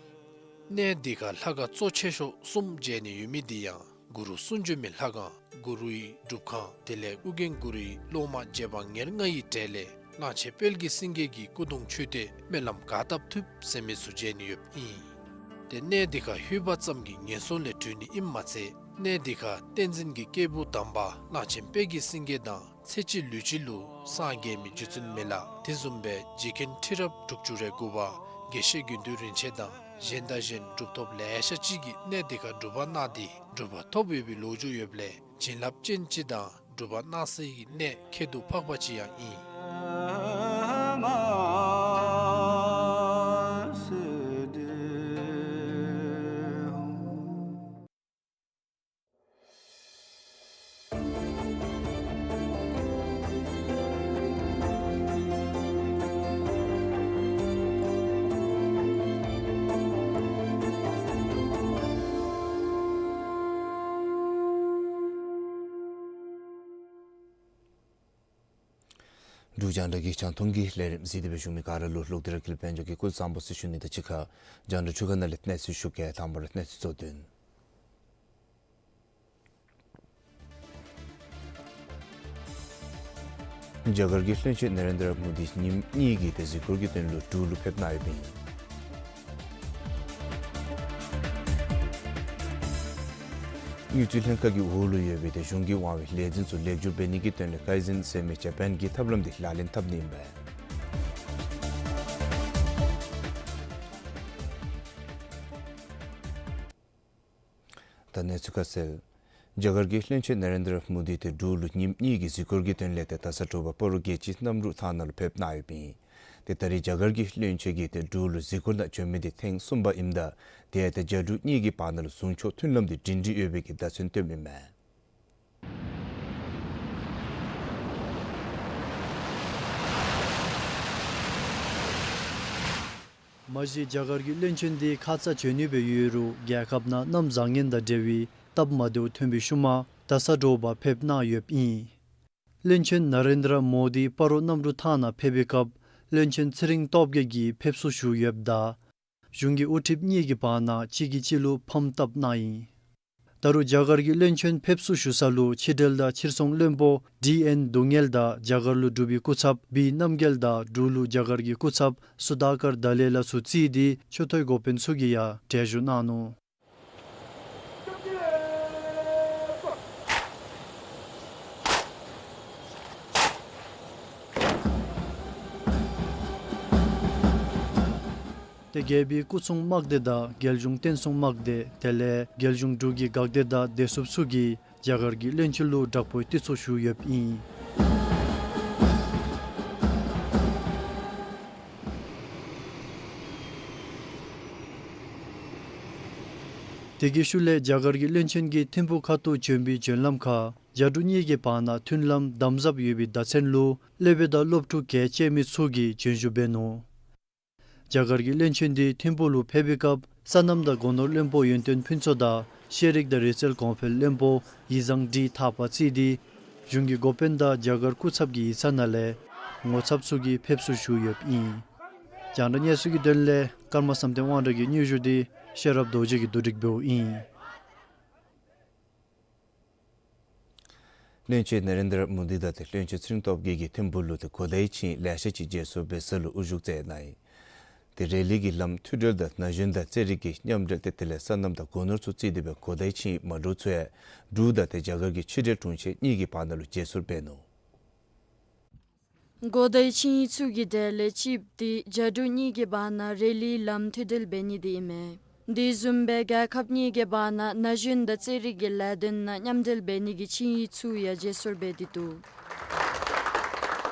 གནས་འདི་ཁར་ལྷ་ཁང་གཙོ་ཆེ་ཤོས་གསུམ་མཇལ་ནི་ཡོད་མི་འདི་ཡང་གུ་རུ་གསུང་བྱོན་མའི་ལྷ་ཁང་གུ་རུའི་སྒྲུབ་ཁང་དེ་ལས་ཨོ་རྒྱན་གུ་རུའི་སློབ་མ་རྗེ་འབངས་ཉེར་ལྔ་ཡི་གྲས་ལས་གླང་ཆེན་དཔལ་གྱི་སེང་གེ་གི་སྐུ་གདུང་མཆོད་རྟེན་སྨོན་ལམ་ག་བཏབ་ཐུབ་ཟེར་མི་ཚུ་མཇལ་ནི་ཡོདཔ་ཨིན། ཏེ་གནས་འདི་ཁར་ལྷོད་པ་ཙམ་གྱིས་ངན་སོང་ལས་གྲོལ་ནི་ཨིནམ་མ་ཚད་གནས་འདི་ཁར་བསྟན་འཛིན་གྱི་སྐྱེས་བུ་དམ་པ་གླང་ཆེན་དཔལ་གྱི་སེང་གེ་དང་ཚེ་གཅིག་ལུས་གཅིག་ལུ་སངས་རྒྱས་མི་རྗེ་བཙུན་མི་ལ་དེ་བཟུམ་སྦེ་རྗེ་མཁན་ཁྲི་རབས་དྲུག་ཅུ་རེ་དགུ་པ་དགེ་བཤེས་དགེ་འདུན་རིན་ཆེན་དང་གཞན་དང་གཞན་གྲུབ་ཐོབ་ལེ་ཤ་ཅིག་གིས་གནས་འདི་ཁར་སྒྲུབ་པ་གནང་སྟེ་གྲུབ་པ་ཐོབ་ཡོད་པའི་ལོ་རྒྱུས་ཡོདཔ་ལས་བྱིན་རླབས་ཅན་ཅིག་དང་སྒྲུབ་པ་གནང་སའི་གནས་ཁྱད་དུ་འཕགས་པ་ཅིག་ཡང་ཨིན། འབྲུག་རྒྱང་བསྒྲགས་ཀྱི་རྒྱང་མཐོང་གི་ལས་རིམ་གཟིགས་ཏེ་སྦེ་བཞུགས་མི་ག་ར་ལུ་ལོག་སྟེ་ར་དགེ་ལེགས་དཔལ་འབྱོར་གྱིས་སྐུ་གཟུགས་བཟང་པོ་ཟེར་ཞུ་ནི་དང་གཅིག་ཁར་རྒྱང་བསྒྲགས་འཕྲུལ་ཁང་ནང་ལས་གནས་ཚུལ་ཞུ་གེ། དང་པ་ར་གནས་ཚུལ་གཙོ་དོན། རྒྱ་གར་གྱི་བློན་ཆེན་ན་རེན་དྲ་མོ་དི་ཉིནམ་གཉིས་ཀྱི་ཏེ་གཟིགས་སྐོར་གྱི་དོན་ལུ་འབྲུག་ལུ་ཕེབས་གནང་ཡོདཔ་ཨིན། དངུལ་རྩིས་ལྷན་ཁག་གི་འོག་ལུ་ཡོད་པའི་ཏེ་གཞུང་གི་དབང་བའི་ལས་འཛིན་ཚུ་ལེགས་བསྒྱུར་འབད་ནི་གི་དོན་ལས་ཀའི་ཟེན་ཟེར་མི་ཇ་པཱན་གྱི་ཐབས་ལམ་འདི་ལག་ལེན་འཐབ་ནི་ཨིན་པས། ད་གནས་ཚུལ་ཁ་གསལ། རྒྱ་གར་གྱི་བློན་ཆེན་ན་རེན་དྲ་མོ་དི་ཏེ་འབྲུག་ལུ་ཉིནམ་གཉིས་ཀྱི་གཟིགས་སྐོར་གྱི་དོན་ལས་ཏེ་ད་ས་དྲོ་པ་སྤ་རོ་རྒྱལ་སྤྱིའི་གནམ་གྲུ་ཐང་ནང་ལུ་ཕེབས་གནང་ཡོདཔ་ཨིན། ཏེ་ད་རེས་རྒྱ་གར་གྱི་བློན་ཆེན་གྱིས་ཏེ་འབྲུག་ལུ་གཟིགས་སྐོར་ནང་བྱོན་མི་འདི་ཐེངས་གསུམ་པ་ཨིནམ་ད་དེ་ཡང་ཏེ་རྒྱ་འབྲུག་གཉིས་ཀྱི་བར་ན་ལུ་ཟུང་ཕྱོགས་མཐུན་ལམ་འདི་སྒྲིང་སྒྲི་ཡོད་པའི་གི་བརྡ་མཚོན་སྟོནམ་ཨིན་མས། མ་གཞི་རྒྱ་གར་གྱི་བློན་ཆེན་འདི་ཁ་ཙ་བྱོན་ནི་སྦེ་ཡོད་རུང་རྒྱལ་ཁབ་ནང་གནམ་བཟང་ངན་དང་འབྲེལ་བའི་སྟབས་མ་བདེཝ་ཐོན་པའི་ཤུལ་མ་ད་ས་དྲོ་པ་ཕེབས་གནང་ཡོདཔ་ཨིན། བློན་ཆེན་ན་རེན་དྲ་མོ་དི་སྤ་རོ་གནམ་གྲུ་ཐང་ནང་ཕེབས་པའི་སྐབས་བློན་ཆེན་ཚེ་རིང་སྟོབས་རྒྱས་ཀྱིས་ཕེབས་བསུ་ཞུ་ཡོདཔ་ད་གཞུང་གི་དབུ་ཁྲིདཔ་གཉིས་ཀྱི་བར་ན་གཅིག་གིས་གཅིག་ལུ་ཕམ་བཏབ་གནང་ཡི། ད་རུང་རྒྱ་གར་གྱི་བློན་ཆེན་ཕེབས་བསུ་ཞུ་ས་ལུ་ཕྱི་འབྲེལ་དང་ཕྱིར་ཚོང་བློན་པོ་ཌི་ཨེན་སྡུག་བསྔལ་དང་རྒྱ་གར་ལུ་འབྲུག་པའི་སྐུ་ཚབ་བི་རྣམ་རྒྱལ་དང་འབྲུག་ལུ་རྒྱ་གར་གྱི་སྐུ་ཚབ་སུ་དཱ་ཀར་དཱ་ལེ་ལ་ཚུ་བརྩིས་ཏེ་ཆུ་སྟོད་འགོ་དཔོན་ཚུ་གིས་ཡང་གྲལ་བཞུགས་གནང་ནུག། ཏེ་རྒྱལ་པོའི་སྐུ་སྲུང་དམག་སྡེ་དང་རྒྱལ་གཞུང་བརྟན་སྲུང་དམག་སྡེ་དེ་ལས་རྒྱལ་གཞུང་འབྲུག་གི་འགག་སྡེ་དང་བདེ་སྲུངཔ་ཚུ་གིས་རྒྱ་གར་གྱི་བློན་ཆེན་ལུ་དྲག་པོའི་བརྟུལ་ཚུགས་ཞུ་ཡོདཔ་ཨིན། དེ་གི་ཤུལ་ལས་རྒྱ་གར་གྱི་བློན་ཆེན་གྱིས་ཐིམ་ཕུག་ཁ་ཐུག་བྱོན་པའི་བྱོན་ལམ་ཁར་རྒྱ་འབྲུག་གཉིས་ཀྱི་བར་ན་མཐུན་ལམ་དམ་ཟབ་ཡོད་པའི་བརྡ་མཚོན་ལུ་སློབ་དཔོན་དང་སློབ་ཕྲུག་གལ་ཆེ་མི་ཚུ་གིས་བྱོན་བཞུགས་འབད་ནུག། རྒྱ་གར་གྱི་བློན་ཆེན་འདི་ཐིམ་ཕུག་ལུ་ཕེབས་པའི་སྐབས་སོ་ནམ་དང་སྒོ་ནོར་བློན་པོ་ཡོན་ཏན་ཕུན་ཚོགས་དང་ཤེས་རིག་དང་རིག་རྩལ་གོང་འཕེལ་བློན་པོ་ཡིག་བཟང་ཌི་ཐར་པ་བརྩིས་ཏེ་གཞུང་གི་འགོ་དཔོན་དང་རྒྱ་གར་སྐུ་ཚབ་ཀྱི་ཡིག་ཚང་ནང་ལས་ངོ་ཚབ་ཚུ་གིས་ཕེབས་བསུ་ཞུ་ཡོདཔ་ཨིན། རྒྱང་བསྒྲགས་གནས་ཚུལ་གྱི་དོན་ལས་ཀརྨ་བསམ་གཏན་དབང་གྲགས་ཀྱི་སྙན་ཞུ་འདི་ཤེས་རབ་རྡོ་རྗེ་གིས་བསྡུ་སྒྲིག་འབདཝ་ཨིན། བློན་ཆེན་ན་རེན་དྲ་མོ་དི་དང་ཏེ་བློན་ཆེན་ཚེ་རིང་སྟོབས་རྒྱས་ཀྱིས་ཐིམ་ཕུག་ལུ་ཏེ་གོ་བརྡའི་ཆིངས་ཡིག་ལེ་ཤ་ཅིག་བརྗེ་སོར་འབད་ས་ལུ་དབུ་བཞུགས་མཛད་གནང་ཡི། ཏེ་རེ་ལི་གི་ལམ་མཐུད་འབྲེལ་དང་ན་གཞོན་དང་རྩེད་རིགས་ཀྱི་མཉམ་འབྲེལ་ཏེ་དེ་ལས་སོ་ནམ་དང་སྒོ་ནོར་ཚུ་བརྩིས་ཏེ་སྦེ་གོ་བརྡའི་ཆིངས་ཡིག་མ་འདྲཝ་ཚུ་ཡང་འབྲུག་དང་ཏེ་རྒྱ་གར་གྱི་ཕྱི་འབྲེལ་དྲུང་ཆེན་གཉིས་ཀྱི་བར་ན་ལུ་བརྗེ་སོར་འབད་ནུག། གོ་བརྡའི་ཆིངས་ཡིག་ཚུ་གི་གྲས་ལས་གཅིགཔོ་འདི་རྒྱ་འབྲུག་གཉིས་ཀྱི་བར་ན་རེ་ལིའི་ལམ་མཐུད་འབྲེལ་འབད་ནི་འདི་ཨིན་མས། དེ་བཟུམ་སྦེ་རྒྱལ་ཁབ་གཉིས་ཀྱི་བར་ན་ན་གཞོན་དང་རྩེད་རིགས་ཀྱི་ལས་དོན་ནང་མཉམ་འབྲེལ་འབད་ནི་གི་ཆིངས་ཡིག་ཚུ་ཡང་བརྗེ་སོར་འབད་དེ་འདུག།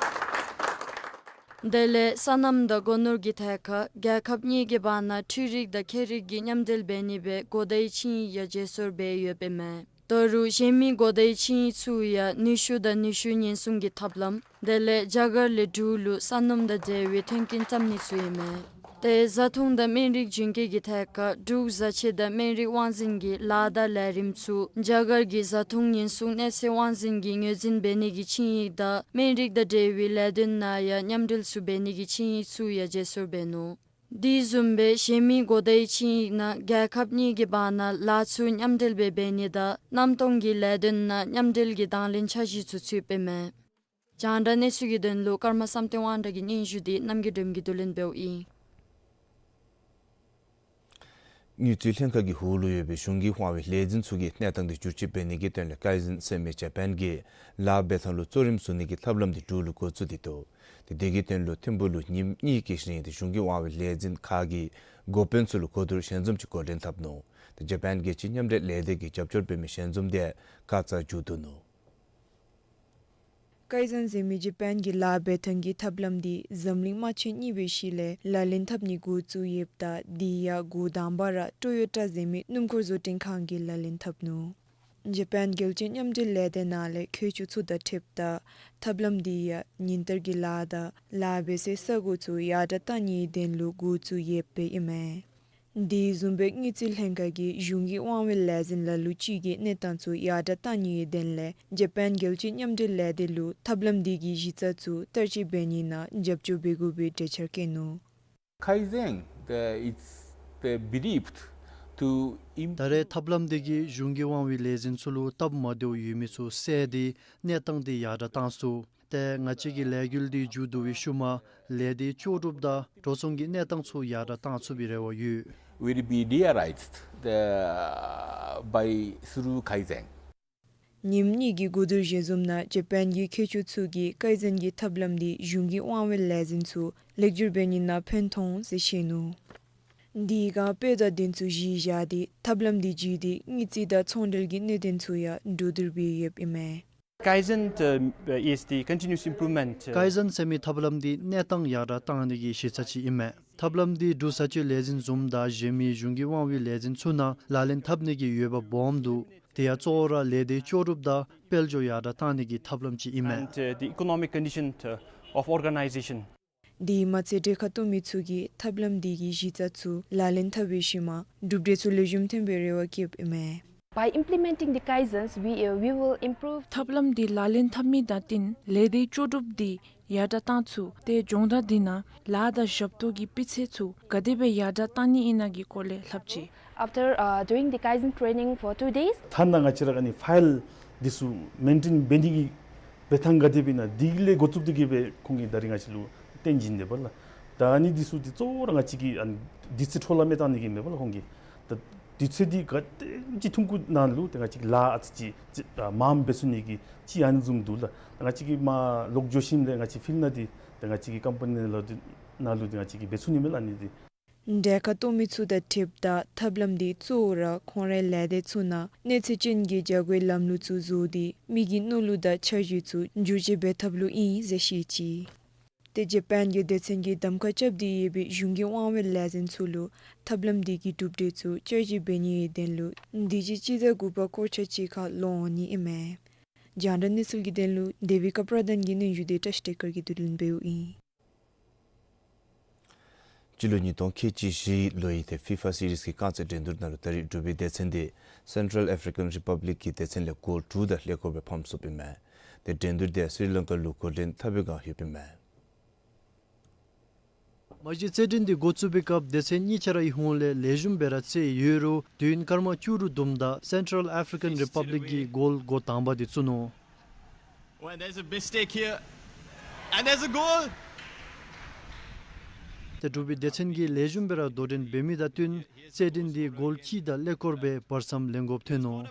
དེ་ལས་སོ་ནམ་དང་སྒོ་ནོར་གྱི་ཐད་ཁར་རྒྱལ་ཁབ་གཉིས་ཀྱི་བར་ན་འཕྲུལ་རིག་དང་ཁྱད་རིག་གི་མཉམ་འབྲེལ་འབད་ནི་སྦེ་གོ་བརྡའི་ཆིངས་ཡིག་ཡང་བརྗེ་སོར་འབད་ཡོདཔ་ཨིན་མས། ད་རུང་གཞན་མི་གོ་བརྡའི་ཆིངས་ཡིག་ཚུ་ཡང་ནུས་ཤུགས་དང་ནུས་ཤུགས་ཉེན་སྲུང་གི་ཐབས་ལམ་དེ་ལས་རྒྱ་གར་ལས་འབྲུག་ལུ་སོ་ནམ་དང་འབྲེལ་བའི་མཐུན་རྐྱེན་བརྩམ་ནི་ཚུ་ཨིན་མས། ཏེ་བཟའ་འཐུང་དང་སྨན་རིགས་རྒྱུན་སྐྱེལ་གྱི་ཐད་ཁར་འབྲུག་བཟའ་ཆས་དང་སྨན་རིགས་དབང་འཛིན་གྱི་ལཱ་དང་ལས་རིམ་ཚུ་རྒྱ་གར་གྱི་བཟའ་འཐུང་ཉེན་སྲུང་གནས་ཚད་དབང་འཛིན་གྱིས་ངོས་འཛིན་འབད་ནི་གི་ཆིངས་ཡིག་དང་སྨན་རིགས་དང་འབྲེལ་བའི་ལས་དོན་ནང་ཡང་མཉམ་འབྲེལ་ཚུ་འབད་ནི་གི་ཆིངས་ཡིག་ཚུ་ཡང་བརྗེ་སོར་འབད་ནུག། དེ་བཟུམ་སྦེ་གཞན་མི་གོ་བརྡའི་ཆིངས་ཡིག་ནང་རྒྱལ་ཁབ་གཉིས་ཀྱི་བར་ན་ལཱ་ཚུ་མཉམ་འབྲེལ་སྦེ་འབད་ནི་དང་གནམ་སྟོང་གི་ལས་དོན་ནང་མཉམ་འབྲེལ་གྱི་དང་ལེན་འཆར་གཞི་ཚུ་ཚུདཔ་ཨིན་མས། རྒྱང་བསྒྲགས་གནས་ཚུལ་གྱི་དོན་ལུ་ཀརྨ་བསམ་གཏན་དབང་གྲགས་ཀྱི་སྙན་ཞུ་འདི་རྣམ་རྒྱལ་སྒྲོལ་མ་གིས་བསྡུ་ལེན་འབདཝ་ཨིན། དངུལ་རྩིས་ལྷན་ཁག་གི་འོག་ལུ་ཡོད་པའི་གཞུང་གི་དབང་བའི་ལས་འཛིན་ཚུ་གིས་གནས་སྟངས་འདི་བསྒྱུར་བཅོས་འབད་ནི་གི་དོན་ལས་ཀའི་ཟེན་ཟེར་མི་ཇ་པཱན་གྱི་ལཱ་འབད་ཐངས་ལུ་གཙོ་རིམ་བཟུང་ནི་གི་ཐབས་ལམ་འདི་འབྲུག་ལུ་འགོ་བཙུགས་ཏེ་འདུག། ཏེ་དེ་གི་དོན་ལུ་ཐིམ་ཕུག་ལུ་ཉིནམ་གཉིས་ཀྱི་རིང་ཏེ་གཞུང་གི་དབང་བའི་ལས་འཛིན་ཁག་གི་འགོ་དཔོན་ཚུ་ལུ་གོ་བསྡུར་ཞལ་འཛོམས་ཅིག་འགོ་འདྲེན་འཐབ་ནུག། ཏེ་ཇ་པཱན་རྒྱལ་སྤྱིའི་མཉམ་འབྲེལ་ལས་སྡེ་གིས་རྒྱབ་སྐྱོར་འབད་མི་ཞལ་འཛོམས་འདི་ཁ་ཙ་མཇུག་བསྡུ་ནུག། ཀའི་ཟེན་ཟེར་མི་ཇ་པཱན་གྱི་ལཱ་འབད་ཐངས་ཀྱི་ཐབས་ལམ་འདི་འཛམ་གླིང་དམག་ཆེན་གཉིས་པའི་ཤུལ་ལས་ལག་ལེན་འཐབ་ནི་འགོ་བཙུགས་ཡོདཔ་ད་དེ་ཡང་འགོ་དང་པ་ར་ཊོ་ཡོ་ཊ་ཟེར་མི་སྣུམ་འཁོར་བཟོ་སྐྲུན་ཁང་གིས་ལག་ལེན་འཐབ་ནུག། ཇ་པཱན་རྒྱལ་སྤྱིའི་མཉམ་འབྲེལ་ལས་སྡེ་ནང་ལས་མཁས་མཆོག་ཚུ་དང་འཁྲིལཝ་ད་ཐབས་ལམ་འདི་ཡང་ཉིན་བསྟར་གྱི་ལཱ་དང་ལཱ་འབད་སའི་ས་གོ་ཚུ་ཡར་དྲག་གཏང་ནིའི་དོན་ལུ་འགོ་བཙུགས་ཡོདཔ་ཨིན་མས། དེ་བཟུམ་སྦེ་དངུལ་རྩིས་ལྷན་ཁག་གིས་གཞུང་གི་དབང་བའི་ལས་འཛིན་ལ་ལུ་ཅིག་གི་གནས་སྟངས་ཚུ་ཡར་དྲགས་གཏང་ནི་གི་དོན་ལས་ཇ་པཱན་རྒྱལ་སྤྱིའི་མཉམ་འབྲེལ་ལས་སྡེ་ལུ་ཐབས་ལམ་དེ་གི་གཞི་རྩ་ཚུ་བསྟར་སྤྱོད་འབད་ནི་ནང་རྒྱབ་སྐྱོར་འབད་དགོ་པའི་གྲོས་འཆར་བཀོད་ནུག། Kaizen, the, it's the believed to im- ད་རེས་ཐབས་ལམ་དེ་གིས་གཞུང་གི་དབང་བའི་ལས་འཛིན་ཚུ་ལུ་སྟབས་མ་བདེཝ་ཡོད་མི་ཚུ་བསལ་ཏེ་གནས་སྟངས་དེ་ཡར་དྲགས་གཏང་ཚུགས། ཏེ་ང་བཅས་ཀྱི་ལས་འགུལ་འདི་མཇུག་བསྡུ་བའི་ཤུལ་མ་ལས་སྡེ་ལྕོགས་གྲུབ་དང་འགྲོ་སོང་གི་གནས་སྟངས་ཚུ་ཡར་དྲགས་གཏང་ཚུགས་པའི་རེ་བ་ཡོད། Will be realized, uh, by through Kaizen. ཉིནམ་གཉིས་ཀྱི་གོ་བསྡུར་ཞལ་འཛོམས་ནང་ཇ་པཱན་གྱི་མཁས་མཆོག་ཚུ་གིས་ཀའི་ཛེན་གྱི་ཐབས་ལམ་འདི་གཞུང་གི་དབང་བའི་ལས་འཛིན་ཚུ་ལེགས་བསྒྱུར་འབད་ནི་ནང་ཕན་ཐོགས་ཟེར་བཤད་ནུག། དེ་སྒང་དཔེ་དང་དོན་ཚུ་གཞི་བཞག་སྟེ་ཐབས་ལམ་འདི་བརྒྱུད་དེ་དངུལ་རྩིས་དང་ཚོང་འབྲེལ་གྱི་གནད་དོན་ཚུ་ཡང་གྲོས་བསྡུར་འབད་ཡོདཔ་ཨིན་མས། Kaizen, uh, is the continuous improvement, uh, ཀའི་ཛེན་ཟེར་མི་ཐབས་ལམ་འདི་གནས་སྟངས་ཡར་དྲགས་གཏང་ནི་གི་གཞི་རྩ་ཅིག་ཨིན་མས། ཐབས་ལམ་འདི་འབྲུག་བཟའ་སྤྱོད་ལས་འཛིན་བཟུམ་དང་གཞན་མི་གཞུང་གི་དབང་བའི་ལས་འཛིན་ཚུ་ནང་ལག་ལེན་འཐབ་ནི་གི་འོས་འབབ་སྦོམ་འདུག། དེ་ཡང་གཙོ་བོ་ར་ལས་སྡེ་ལྕོགས་གྲུབ་དང་དཔལ་འབྱོར་ཡར་དྲགས་གཏང་ནི་གི་ཐབས་ལམ་ཅིག་ཨིན་མས། And, uh, the economic condition, uh, of organization. དེ་མ་ཚད་གྲལ་ཁར་གཏོགས་མི་ཚུ་གིས་ཐབས་ལམ་དེ་གི་གཞི་རྩ་ཚུ་ལག་ལེན་འཐབ་པའི་ཤུལ་མ་གྲུབ་འབྲས་ཚུ་ལེགས་ཤོམ་ཐོན་པའི་རེ་བ་བསྐྱེདཔ་ཨིན་མས། By implementing the Kaizens, we, uh, we will improve. ཐབས་ལམ་འདི་ལག་ལེན་འཐབ་མི་དང་བསྟུན་ལས་སྡེ་ལྕོགས་གྲུབ་འདི་ཡར་དྲགས་གཏང་ཚུགས། ཏེ་སྦྱོང་བརྡར་འདི་ནང་ལཱ་དང་ཞབས་ཏོག་གི་སྤུས་ཚད་ཚུ་ག་དེ་སྦེ་ཡར་དྲགས་གཏང་ནི་ཨིན་ན་གི་སྐོར་ལས་ལྷབ་ཅི། After, uh, doing the Kaizen training for two days, ཐ་ན་ང་བཅས་ར་ཨ་ནི་ཕའིལ་འདི་ཚུ་མེན་ཊེན་འབད་ནི་གི་འབད་ཐངས་ག་དེ་སྦེ་ཨིན་ན་དེ་ལས་འགོ་བཙུགས་ཏེ་གི་སྦེ་ཁོང་གིས་ད་རིས་ང་བཅས་ལུ་སྟོན་བྱིན་དེས་པ་ལགས། ད་ཨ་ནི་འདི་ཚུ་འདི་གཙོ་བོ་ར་ང་བཅས་ཀྱི་ཨ་ནི་དུས་ཚོད་འཕྲོ་བརླག་མི་གཏང་ནི་གི་མེན་པ་ལགས་ཁོང་གིས། ད་དུས་ཚོད་འདི་ག་དེམ་ཅིག་ཐུང་ཀུ་ནང་ལུ་ཏེ་ང་བཅས་ཀྱི་ལཱ་ཨ་ཙི་ཅིག་ཅིག་ཨ་མངམ་འབད་ཚུགས་ནི་གི་ཅིག་ཨ་ནི་བཟུམ་འདུག་ལགས། ད་ང་བཅས་ཀྱིས་མར་ལོག་འགྱོ་ཞིནམ་ལས་ང་བཅས་ཕིལཌ་ནང་འདི་ད་ང་བཅས་ཀྱི་ཀམ་པ་ནི་ནང་ལུ་འདི་ནང་ལུ་འདི་ང་བཅས་ཀྱིས་འབད་ཚུགས་ནི་མས་ལགས་ཨ་ནི་འདི། གྲལ་ཁར་གཏོགས་མི་ཚུ་དང་འཁྲིལཝ་ད་ཐབས་ལམ་འདི་གཙོ་བོ་ར་ཁོང་རའི་ལས་སྡེ་ཚུ་ནང་གནས་ཚད་ཅན་གྱི་རྒྱ་སྒོའི་ལམ་ལུགས་ཚུ་བཟོ་སྟེ་མི་གི་མནོ་ལུགས་དང་འཆར་གཞི་ཚུ་འགྱུར་བཅོས་འབད་ཐབས་ལུ་ཨིན་ཟེར་བཤད་ཅི། ཏེ་ཇ་པཱན་གྱི་སྡེ་ཚན་གྱིས་གདམ་ཁ་རྐྱབ་སྟེ་ཡོད་པའི་གཞུང་གི་དབང་བའི་ལས་འཛིན་ཚུ་ལུ་ཐབས་ལམ་འདི་གི་གྲུབ་འབྲས་ཚུ་བསྐྱར་ཞིབ་འབད་ནི་ཡོད་དོན་ལུ་འདི་ཅིག་སྤྱི་ཟླ་དགུ་པ་སྐོར་ཆ་གཅིག་ཁར་ལོག་འོང་ནི་ཨིན་མས། རྒྱང་བསྒྲགས་གནས་ཚུལ་གྱི་དོན་ལུ་དེ་བི་ཀ་པྲ་དཱན་གྱི་སྙན་ཞུ་དེ་བཀྲ་ཤིས་བདེ་སྐར་གྱིས་བསྡུ་ལེན་འབདཝ་ཨིན། སྤྱི་ལོ་ཉིས་སྟོང་ཁལ་གཅིག་བཞི་ལོ་ཡི་ཏེ་ཕི་ཕ་སི་རིསི་གི་རྐང་རྩེད་འགྲན་བསྡུར་ནང་ལུ་ད་རིས་འབྲུག་པའི་སྡེ་ཚན་འདི་སེན་ཊྲལ་ཨེ་ཕི་རི་ཀན་རི་པབ་ལིཀ་གི་སྡེ་ཚན་ལས་གོལ་དྲུག་དང་ཀླད་ཀོར་སྦེ་ཕམ་སོཔ་ཨིན་མས། ཏེ་འགྲན་བསྡུར་འདི་སི་རི་ལང་ཀ་ལུ་འགོ་འདྲེན་འཐབ་པའི་བསྒང་ཡོདཔ་ཨིན་མས། མ་གཞི་རྩེད་འགྲན་འདི་འགོ་བཙུགས་པའི་སྐབས་སྡེ་ཚན་གཉིས་ཆ་ར་གི་ཧོངས་ལས་ལེགས་ཤོམ་སྦེ་ར་རྩེད་ཡོད་རུང་དུས་ཡུན་སྐར་མ་བཅུ་རུ་བསྡོམས་ད་སེན་ཊྲལ་ཨེ་ཕི་རི་ཀན་རི་པབ་ལིཀ་གིས་གོལ་འགོ་དང་པ་འདི་བཙུགས་ནུག། Well, there's a mistake here. And there's a goal. ཏེ་འབྲུག་པའི་སྡེ་ཚན་གྱིས་ལེགས་ཤོམ་སྦེ་ར་དོ་འགྲན་འབད་མི་དང་བསྟུན་རྩེད་འགྲན་འདི་གོལ་གཅིག་དང་ཀླད་ཀོར་སྦེ་བར་མཚམས་ལེན་དགོཔ་ཐོན་ནུག།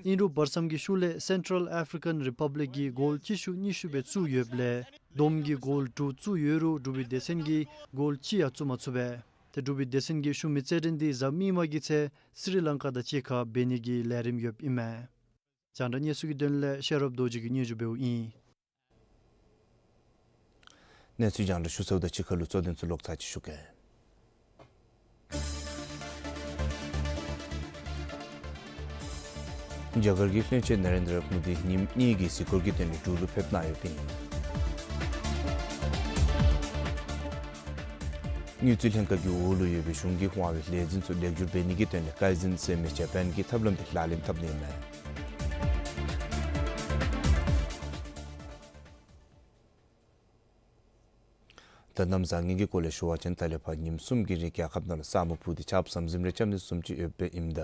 ཨིན་རུང་བར་མཚམས་ཀྱི་ཤུལ་ལས་སེན་ཊྲལ་ཨེ་ཕི་རི་ཀན་རི་པབ་ལིཀ་གིས་གོལ་གཅིག་ཤུལ་གཉིས་ཤུལ་སྦེ་བཙུགས་ཡོདཔ་ལས་བསྡོམས་ཀྱིས་གོལ་དྲུག་བཙུགས་ཡོད་རུང་འབྲུག་པའི་སྡེ་ཚན་གྱིས་གོལ་གཅིག་ཡང་བཙུགས་མ་ཚུགས་པས། ཏེ་འབྲུག་པའི་སྡེ་ཚན་གྱི་ཤུལ་མའི་རྩེད་འགྲན་འདི་གཟའ་མིག་དམར་གྱི་ཚེ་སི་རི་ལང་ཀ་དང་གཅིག་ཁར་འབད་ནི་གི་ལས་རིམ་ཡོདཔ་ཨིན་མས། རྒྱང་བསྒྲགས་གནས་ཚུལ་གྱི་དོན་ལས་ཤེས་རབ་རྡོ་རྗེ་གིས་སྙན་ཞུ་འབདཝ་ཨིན། གནས་ཚུལ་རྒྱང་བསྒྲགས་ཞུ་ཚརཝ་དང་གཅིག་ཁར་ལུ་གཙོ་དོན་ཚུ་ལོག་ཚར་ཅིག་ཞུ་གེ། རྒྱ་གར་གྱི་ལྷན་རྒྱས་ནཱ་རེནྡྲ་མོ་དི་ཉིནམ་གཉིས་ཀྱི་གཟིགས་སྐོར་གྱི་དོན་ལས་འབྲུག་ལུ་ཕེབས་གནང་ཡོདཔ་ཨིན། དངུལ་རྩིས་ལྷན་ཁག་གི་འོག་ལུ་ཡོད་པའི་གཞུང་གི་དབང་བའི་ལས་འཛིན་ཚུ་ལེགས་བསྒྱུར་འབད་ནི་གི་དོན་ལས་ཀའི་ཛེན་ཟེར་མི་ཇ་པཱན་གྱི་ཐབས་ལམ་དེ་ལག་ལེན་འཐབ་ནི་ཨིན་མས། ད་གནམ་བཟང་ངན་གྱི་སྐོར་ལས་ཞུ་བ་ཅིན་ད་ལས་ཕར་ཉིནམ་གསུམ་གྱི་རིང་རྒྱལ་ཁབ་ནང་ལུ་ས་སྨུག་ཕུབ་སྟེ་ཆརཔ་ཟམ་ཟིམ་རེ་རྐྱབ་ནི་བཟུམ་ཅིག་ཡོདཔ་ཨིནམ་ད་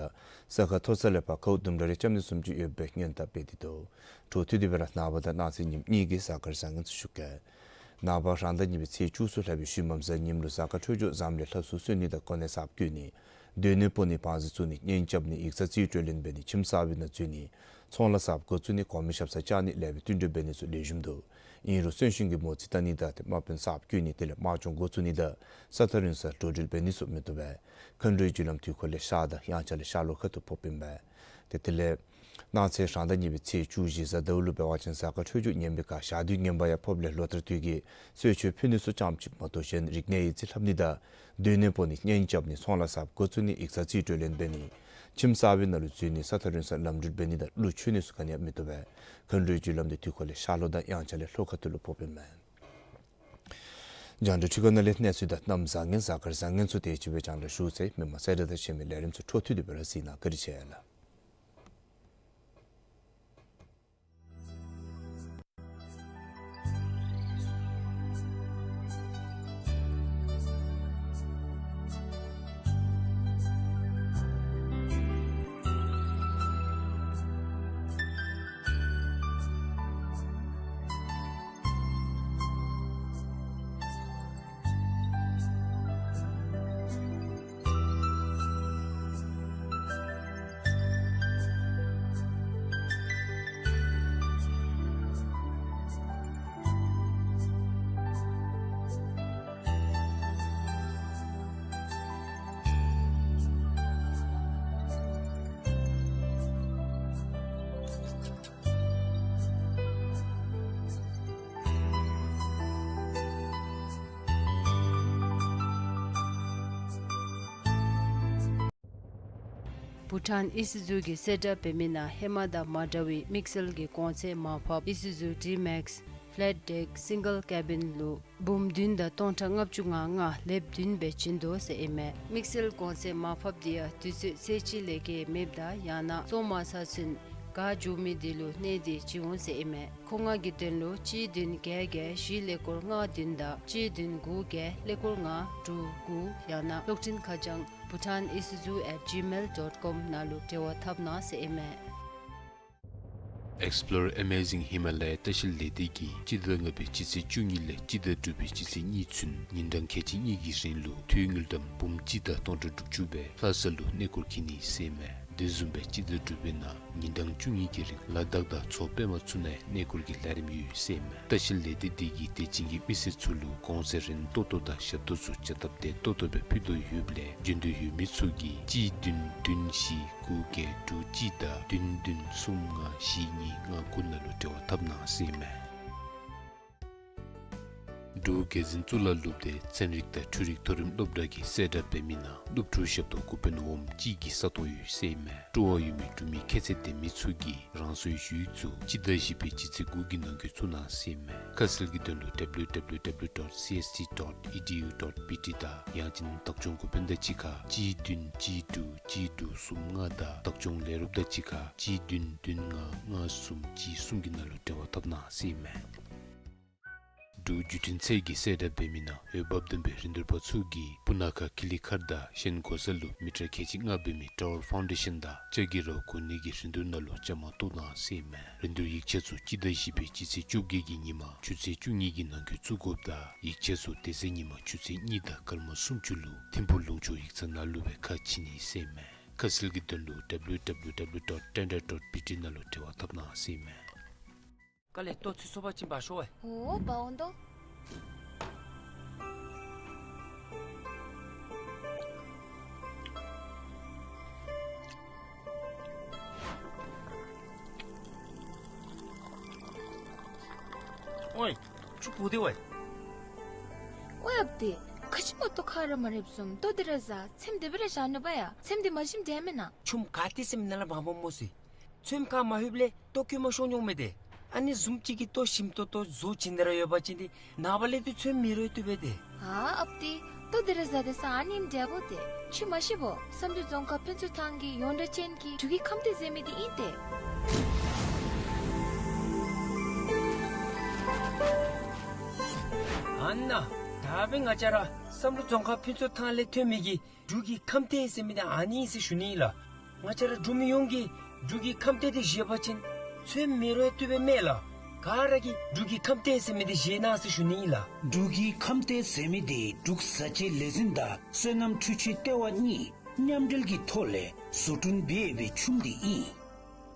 ས་ཁ་མཐོ་ས་ལས་ཕར་ཁཝ་ལྡུམ་ར་རེ་རྐྱབ་ནི་བཟུམ་ཅིག་ཡོདཔ་སྔོན་བརྡ་འབད་དེ་འདུག། འཕྲོ་མཐུད་དེ་སྦེ་ར་ནངས་པ་དང་གནངས་ཚེ་ཉིནམ་གཉིས་ཀྱི་གཟའ་སྐར་བཟང་ངན་ཚུ་ཞུ་གེ། ནངས་པ་རང་ཟླ་གཉིས་པའི་ཚེས་བཅུ་གསུམ་ལྷག་པའི་ཤུལ་མམ་གཟའ་ཉིམ་ལུ་གཟའ་སྐར་འཕྲོད་སྦྱོར་བཟངམ་ལས་ལྷ་སྲུང་གསོལ་ནི་དང་གོ་གནས་གསརཔ་བསྐོ་ནི། སྡོད་གནས་སྤོ་ནི་བང་རྩི་བཙུགས་ནི་གཉེན་རྐྱབ་ནི་ཡིག་ཚང་རྩིས་སྤྲོད་ལེན་འབད་ནི་ཁྱིམ་གསར་པའི་ནང་འཛུལ་ནི་ཚོང་ལཱ་གསརཔ་འགོ་བཙུགས་ནི་གོང་མའི་ཞབས་སར་བཅར་ནི་ལེགས་པའི་བསྟུན་གྲོས་འབད་ནི་ཚུ་ལེགས་ཤོམ་འདུག། ཨིན་རུང་གསོན་གཤིན་གྱི་མོ་རྩིས་བལྟ་ནི་དང་ཏེ་དམག་དཔོན་གསརཔ་བསྐོ་ནི་དེ་ལས་དམག་སྦྱོང་འགོ་བཙུགས་ནི་དང་ས་ཐག་རིང་སར་འགྲོ་འགྲུལ་འབད་ནི་ཚུ་མི་བཏུབ་པས། མཁའ་འགྲོའི་རྒྱུ་ལམ་དུས་འཁོར་ལས་ཤར་དང་དབྱངས་འཆར་ལས་ཤར་ལྷོ་ཁ་ཐུག་ཕོགཔ་ཨིན་པས། ཏེ་དེ་ལས་གནངས་ཚེ་རང་ཟླ་གཉིས་པའི་ཚེས་བཅུ་བཞི་གཟའ་ཟླཝ་ལུ་འབད་བ་ཅིན་གཟའ་སྐར་འཕྲོད་སྦྱོར་ངན་པའི་ཁར་ཞག་དུས་ངན་པ་ཡང་ཕོགཔ་ལས་ལོ་ལྟར་དུས་ཀྱི་གསོལ་མཆོད་ཕུལ་ནི་ཚུ་ཙམ་ཅིག་མ་གཏོགས་གཞན་རིག་གནས་ཡིག་རྩིས་ལྷབ་ནི་དང་སྡོད་གནས་སྤོ་ནི་གཉེན་རྐྱབ་ནི་ཚོང་ལཱ་གསརཔ་འགོ་བཙུགས་ནི་ཡིག་ཚང་རྩིས་སྤྲོད་ལེན་འབད་ནི་ཁྱིམ་གསར་པའི་ནང་ལུ་འཛུལ་ནི་ས་ཐག་རིང་སར་ལམ་འགྲུལ་འབད་ནི་དང་གླུ་མཆོད་ནི་ཚུ་ག་ནི་ཡང་མི་བཏུབ་པས། མཁའ་འགྲོའི་རྒྱུ་ལམ་དེ་དུས་འཁོར་ལས་ཤར་ལྷོ་དང་དབྱངས་འཆར་ལས་ལྷོ་ཁ་ཐུག་ལུ་ཕོགཔ་ཨིན་མས། རྒྱང་བསྒྲགས་འཕྲུལ་ཁང་ནང་ལས་གནས་ཚུལ་དང་གནམ་བཟང་ངན་གཟའ་སྐར་བཟང་ངན་ཚུ་དེ་ཅིག་སྦེ་རྒྱང་བསྒྲགས་ཞུ་ཚར་ཡི། མི་མང་གསལ་བསྒྲགས་དང་འཆི་མེད་ལས་རིམ་ཚུ་འཕྲོ་མཐུད་དེ་སྦེ་ར་གཟིགས་གནང། བཀའ་དྲིན་ཆེ་ལགས། བྷུ་ཊཱན་ཨི་སུ་ཛུ་གིས་གསལ་བསྒྲགས་འབད་མི་ནང་ཧེ་མ་དང་མ་འདྲ་བའི་དམིགས་བསལ་གྱི་གོང་ཚད་མར་ཕབ་ཨི་སུ་ཛུ་ཌི་མེགསི་ཕེ་ལེཊ་ཌེཀ་སིང་གལ་ཀེ་བིན་ལུ་འབུམ་བདུན་དང་སྟོང་ཕྲག་ལྔ་བཅུ་ང་ལྔ་ལེབ་བདུན་སྦེ་བྱིན་དོ་ཟེར་ཨིན་མས། དམིགས་བསལ་གོང་ཚད་མར་ཕབ་འདི་ཡང་དུས་ཚོད་ཚེས་གཅིག་ལས་བརྒལ་མེདཔ་དང་ཡང་ན་བཙོང་མ་ཚར་ཚུན་ག་འགྱོ་མི་དེ་ལུ་གནས་ཏེ་བྱིན་འོང་ཟེར་ཨིན་མས། མཁོ་མངགས་ཀྱི་དོན་ལུ་གཅིག་བདུན་བརྒྱད་བརྒྱད་བཞི་ཀླད་ཀོར་ལྔ་བདུན་དང་གཅིག་བདུན་དགུ་བརྒྱད་ཀླད་ཀོར་ལྔ་དྲུག་དགུ་ཡང་ན་གློག་འཕྲིན་ཁ་བྱང་bhutanisuzu at gmail dot com ནང་ལུ་འབྲེལ་བ་འཐབ་གནང་ཟེར་ཨིན་མས། Explore Amazing Himalaya ལྟ་བཤལ་ལས་སྡེ་གིས་སྤྱི་ཟླ་ལྔ་པའི་སྤྱི་ཚེས་བཅུ་གཉིས་ལས་སྤྱི་ཟླ་དྲུག་པའི་སྤྱི་ཚེས་གཉིས་ཚུན་ཉིན་གྲངས་ཁལ་གཅིག་གཉིས་ཀྱི་རིང་ལུ་དངུལ་ཀྲམ་འབུམ་གཅིག་དང་སྟོང་ཕྲག་དྲུག་ཅུ་སྦེ་ལྷ་ས་ལུ་གནས་སྐོར་འཁྱིད་ནི་ཟེར་ཨིན་མས། དེ་བཟུམ་སྦེ་སྤྱི་ཟླ་དྲུག་པའི་ནང་ཉིན་གྲངས་བཅུ་གཉིས་ཀྱི་རིང་ལ་དྭགས་དང་མཚོ་པདྨ་ཚུ་ནང་གནས་སྐོར་གྱི་ལས་རིམ་ཡོད་ཟེར་ཨིན་མས། ལྟ་བཤལ་ལས་སྡེ་འདི་གིས་དད་ཅན་གྱི་མི་སེར་ཚུ་ལུ་གོང་ཚད་རན་ཏོག་ཏོ་དང་ཞབས་ཏོག་ཚུ་བྱ་སྟབས་བདེ་ཏོག་ཏོ་སྦེ་ཕུལ་དོ་ཡོདཔ་ལས་འབྱོན་འདོད་ཡོད་མི་ཚུ་གིས་གཅིག་བདུན་བདུན་བཞི་དགུ་བརྒྱད་དྲུག་གཅིག་དང་བདུན་བདུན་གསུམ་ལྔ་བཞི་གཉིས་ལྔ་དགུ་ནང་ལུ་འབྲེལ་བ་འཐབ་གནང་ཟེར་ཨིན་མས། འབྲུག་རྒྱལ་འཛིན་གཙུག་ལག་སློབ་སྡེ་ཚན་རིག་དང་འཕྲུལ་རིག་མཐོ་རིམ་སློབ་གྲྭ་གིས་གསལ་བསྒྲགས་འབད་མི་ནང་སློབ་ཕྲུག་ཞབས་ཏོག་འགོ་དཔོན་འོགམ་གཅིག་གི་ས་སྟོང་ཡོད་ཟེར་ཨིན་མས། སྤྲོ་བ་ཡོད་མི་འབྲུག་མི་ཁྱད་ཚད་ལྡན་མི་ཚུ་གིས་རང་སོའི་ཞུ་ཡིག་ཚུ་སྤྱི་ཟླ་བཞི་པའི་སྤྱི་ཚེས་དགུ་གི་ནང་འཁོད་བཙུགས་གནང་ཟེར་ཨིན་མས། ཁ་གསལ་གྱི་དོན་ལུ་W W W dot C S T dot E D U dot B T དང་ཡང་ཅིན་བདག་སྐྱོང་འགོ་དཔོན་དང་གཅིག་ཁར་གཅིག་བདུན་གཅིག་དྲུག་གཅིག་དྲུག་གསུམ་ལྔ་དང་བདག་སྐྱོང་ལས་རོགསཔ་དང་གཅིག་ཁར་གཅིག་བདུན་བདུན་ལྔ་ལྔ་གསུམ་གཅིག་གསུམ་གྱི་ནང་ལུ་འབྲེལ་བ་འཐབ་གནང་ཟེར་ཨིན་མས། འབྲུག་བརྒྱུད་འཕྲིན་ཚད་ཀྱིས་གསལ་བསྒྲགས་འབད་མི་ནང་འོས་འབབ་ལྡན་པའི་རིན་བསྡུར་པ་ཚུ་གིས་སྤུ་ན་ཁ་ཀི་ལི་མཁར་དང་ཤན་གོ་ས་ལུ་མི་ཊར་ཁལ་གཅིག་ལྔ་འབད་མི་ཊ་ཝར་ཕའུན་ཌེ་ཤན་དང་ལྕགས་ཀྱི་ར་བ་གོ་ནི་གི་རིན་བསྡུར་ནང་ལུ་བཅའ་མར་གཏོགས་གནང་ཟེར་ཨིན་མས། རིན་བསྡུར་ཡིག་ཆ་ཚུ་སྤྱི་ཟླ་བཞི་པའི་སྤྱི་ཚེས་བཅོ་བརྒྱད་ཀྱི་ཉིན་མ་ཆུ་ཚོད་བཅུ་གཉིས་ཀྱི་ནང་འཁོད་བཙུགས་དགོཔ་དང་ཡིག་ཆ་ཚུ་དེ་ཚེ་ཉིན་མ་ཆུ་ཚོད་གཉིས་དང་སྐར་མ་སུམ་ཅུ་ལུ་ཐིམ་ཕུག་ལུང་ཕྱོགས་ཡིག་ཚང་ནང་ལུ་སྦེ་ཁ་ཕྱེ་ནི་ཟེར་ཨིན་མས། ཁ་གསལ་གྱི་དོན་ལུ་W W W dot tender dot B T ནང་ལུ་འབྲེལ་བ་འཐབ་གནང་ཟེར་ཨིན་མས། དཀའ་ལས་ལྟོ་ཚིག་སོ་པ་ཅིན་འབག་ཤོག་ཝའེ། ཨོ་འབག་འོང་དོ། ཨོའི་ཁྱོད་བུ་དེ་ཝའེ། ཨོའི་ཨཔ་ཏི། ཁ་ཅིག་མ་ལྟོ་ཁ་ར་མ་རེགཔ་བཟུམ་ལྟོ་འདི་ར་བཟའ། ཚེམས་དེ་སྦེ་ར་བཞག་ནུག་པ་ཡ། ཚེམས་འདི་མ་ཞིམ་དྲགས་མེན་ན། ཆུམ་ག་ཏེ་ཟེར་མི་ནང་ལས་བང་བ་མོ་སི། ཚེམས་ཁར་མ་ལྷོདཔ་ལས་ལྟོ་སྐྱོ་མ་ཤོར་མྱོང་མས་ཏེ། ཨ་ནི་བཟུམ་ཅིག་གི་ལྟོ་ཞིམ་ཏོང་ཏོ་བཟོ་བྱིན་ཏེ་ར་ཡོད་པ་ཅིན་ཏེ་ནངས་པ་ལས་ཏེ་ཚེམས་མི་རོ་བཏུབ་པས་ཏེ། ཨ་ཨཔ་ཏི། ལྟོ་འདི་ར་བཟའ་སྟེ་ས་ཨ་ནེམ་འདྲ་བོ་ཏེ། ཁྱོད་མ་ཤེས་བོ། བསམ་གྲུབ་རྫོང་ཁག་ཕུན་ཚོགས་ཐང་གི་ཡོངས་གྲགས་ཅན་གྱི་འབྲུག་གི་ཁམས་ཏེ་ཟེར་མི་འདི་ཨིན་ཏེ། ཨ་ནཱ། ད་འབདན་ང་བཅས་ར་བསམ་གྲུབ་རྫོང་ཁག་ཕུན་ཚོགས་ཐང་ལས་ཐོན་མི་གི་འབྲུག་གི་ཁམས་ཏེ་ཟེར་མི་འདི་ཨ་ནི་ཨིན་ཟེར་ཞུ་ནི་ཨིན་ལགས། ང་བཅས་ར་འབྲུག་མི་ཡོངས་ཀྱིས་འབྲུག་གི་ཁམས་ཏེ་འདི་བཞེས་པ་ཅིན་ཚེམས་མི་རོ་བཏུབ་པས་མས་ལགས། ག་ར་གིས་འབྲུག་གི་ཁམས་ཏེ་ཟེར་མི་འདི་བཞེས་གནང་ཟེར་ཞུ་ནི་ཨིན་ལགས། འབྲུག་གི་ཁམས་ཏེ་ཟེར་མི་འདི་འབྲུག་བཟའ་བཅའི་ལས་འཛིན་དང་སོ་ནམ་འཕྲུལ་ཆས་ལྟེ་བ་གཉིས་མཉམ་འབྲེལ་གྱི་ཐོག་ལས་བཟོ་སྐྲུན་འབད་ཡོད་པའི་ཆུམ་འདི་ཨིན།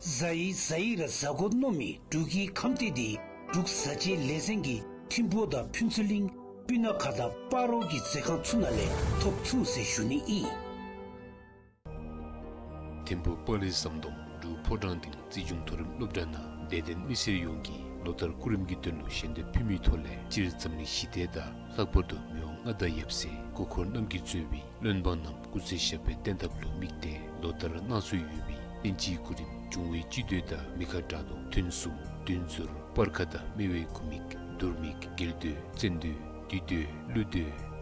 བཟའ་ཡི་བཟའ་ཡི་ར་བཟའ་དགོ་མནོ་མི་འབྲུག་གི་ཁམས་ཏེ་འདི་འབྲུག་བཟའ་བཅའི་ལས་འཛིན་གྱིས་ཐིམ་ཕུག་དང་ཕུན་ཚོགས་གླིང་སྤུ་ན་ཁ་དང་སྤ་རོ་གི་མཛོད་ཁང་ཚུ་ནང་ལས་ཐོབ་ཚུགས་ཟེར་ཞུ་ནི་ཨིན། ཐིམ་ཕུག་སྤང་རི་ཟམ་གདོང་འབྲུག་ཕོ་བྲང་སྡིངས་རྩིས་གཞུང་མཐོ་རིམ་སློབ་གྲྭ་ནང་དད་ལྡན་མི་སེར་ཡོངས་ཀྱིས་ལོ་ལྟར་སྐུ་རིམ་གྱི་དོན་ལུ་ཞལ་འདེབས་ཕུལ་མིའི་ཐོག་ལས་སྤྱིར་འཛམ་གླིང་ཞི་བདེ་དང་ལྷག་པར་དུ་མི་དབང་མངའ་བདག་ཡབ་སྲས་སྐུ་འཁོར་རྣམ་རྒྱལ་གཙོས་པའི་བློན་འབངས་རྣམས་སྐུ་ཚེ་ཞབས་པད་བརྟན་ཐབས་ལུ་དམིགས་ཏེ་ལོ་ལྟར་གནང་སྲོལ་ཡོད་པའི་གླིང་སྤྱིའི་སྐུ་རིམ་འབྱུང་བའི་བཅུད་བསྡུས་དང་མི་ཁ་དགྲ་གདོང་ཐུན་གསུམ་བདུན་ཟུར་སྤར་ཁ་དང་སྨེ་བའི་དགུ་མིག་དུར་མིག་འགལ་འདུ་བཙན་འདུས་ འདུས་སྡོད་ཀླུ་སྡོད་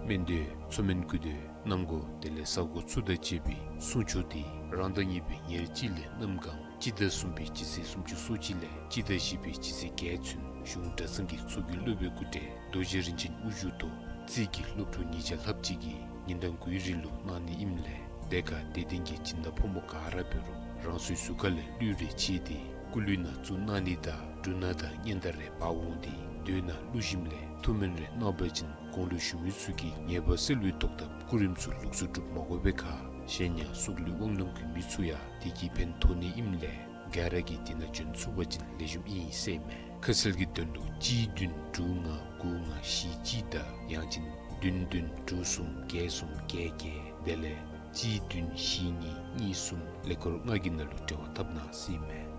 སྨན་སྡོད་མཚོ་སྨན་དགུ་སྡོད་གནམ་སྒོ་དེ་ལས་ས་སྒོ་ཚུ་དང་བཅས་པའི་སྲུང་ཆོག་དེ་རང་ཟླ་གཉིས་པའི་ཉེར་གཅིག་ལས་གནམ་གང་སྤྱི་ཟླ་གསུམ་པའི་སྤྱི་ཚེས་སུམ་ཅུ་སོ་གཅིག་ལས་སྤྱི་ཟླ་བཞི་པའི་སྤྱི་ཚེས་བརྒྱད་ཚུན་གཞུང་གྲྭ་ཚང་གི་ཚོགས་ཀྱི་སློབ་དཔོན་སྐུ་བགྲེས་རྡོ་རྗེ་རིན་ཆེན་དབུ་བཞུགས་ཐོག་རྩིས་ཀྱི་སློབ་ཕྲུག་ཉིས་བརྒྱ་ལྷགཔ་ཅིག་གིས་ཉིན་གྲངས་དགུའི་རིང་ལུ་གནང་ནི་ཨིནམ་ལས་དེ་ཁར་དད་ལྡན་གྱི་སྦྱིན་བདག་ཕོ་མོ་ག་ར་འབད་རུང་རང་སོའི་གཟུགས་ཁ་ལས་གླུད་རེ་ཕྱེ་སྟེ་སྐུ་གླུད་ནང་བཙུགས་གནང་ནི་དང་འབྲུ་སྣ་དང་སྙན་དར་རེ་འབག་འོང་སྟེ་མདོས་ནང་གླུ་ཞིནམ་ལས་ཐུགས་སྨོན་རེ་གནང་བ་ཅིན་གོང་ལུ་ཞུ་མི་ཚུ་གིས་ཉེས་པ་སེལ་བའི་ཐོག་ཐག་སྐུ་རིམ་ཚུ་ལོགས་སུ་སྒྲུབ་མ་དགོ་པའི་ཁར་གཞན་ཡང་སྲོག་ལུས་དབང་ལུང་གི་མི་ཚུ་ཡང་དེ་གིས་ཕན་ཐོགས་ནི་ཨིནམ་ལས་ག་ར་གིས་དེ་ནང་བྱོན་ཚུགས་པ་ཅིན་ལེགས་ཤོམ་ཨིན་ཟེར་མས། ཁ་གསལ་གྱི་དོན་ལུ་གཅིག་བདུན་དྲུག་ལྔ་དགུ་ལྔ་བཞི་གཅིག་དང་ཡང་ཅིན་བདུན་བདུན་དྲུག་གསུམ་བརྒྱད་གསུམ་བརྒྱད་བརྒྱད་དེ་ལས་གཅིག་བདུན་བཞི་གཉིས་གཉིས་གསུམ་ཀླད་ཀོར་ལྔ་གི་ནང་ལུ་འབྲེལ་བ་འཐབ་གནང་ཟེར་མས།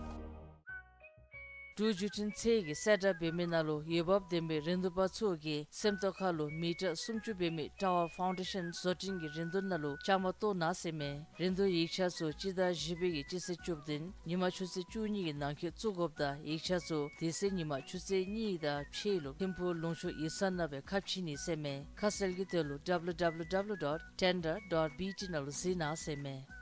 འབྲུག་བརྒྱུད་འཕྲིན་ཚད་ཀྱིས་གསལ་བསྒྲགས་འབད་མི་ནང་ལུ་འོས་འབབ་ལྡན་པའི་རིན་བསྡུར་པ་ཚུ་གིས་སེམས་རྟོགས་ཁ་ལུ་མི་ཊར་སུམ་ཅུ་འབད་མི་ཊ་ཝར་ཕའུན་ཌེ་ཤཱན་བཟོ་སྐྲུན་གྱི་རིན་བསྡུར་ནང་ལུ་བཅའ་མར་གཏོགས་གནང་ཟེར་མས། རིན་བསྡུར་ཡིག་ཆ་ཚུ་སྤྱི་ཟླ་བཞི་པའི་གི་སྤྱི་ཚེས་བཅུ་བདུན་ཉིན་མ་ཆུ་ཚོད་བཅུ་གཉིས་ཀྱི་ནང་འཁོད་བཙུགས་དགོཔ་དང་ཡིག་ཆ་ཚུ་དེ་ཚེ་ཉིན་མ་ཆུ་ཚོད་གཉིས་དང་ཕྱེད་ལུ་ཐིམ་ཕུག་ལུང་ཕྱོགས་ཡིག་ཚང་ནང་སྦེ་ཁ་ཕྱེ་ནི་ཟེར་མས། ཁ་གསལ་གྱི་དོན་ལུ་ཌབ་ལུ་ཌབ་ལུ་ཌབ་ལུ་ཌོཊ་ཊེན་ཌར་ཌོཊ་བི་ཊི་ནང་ལུ་གཟིགས་གནང་ཟེར་མས།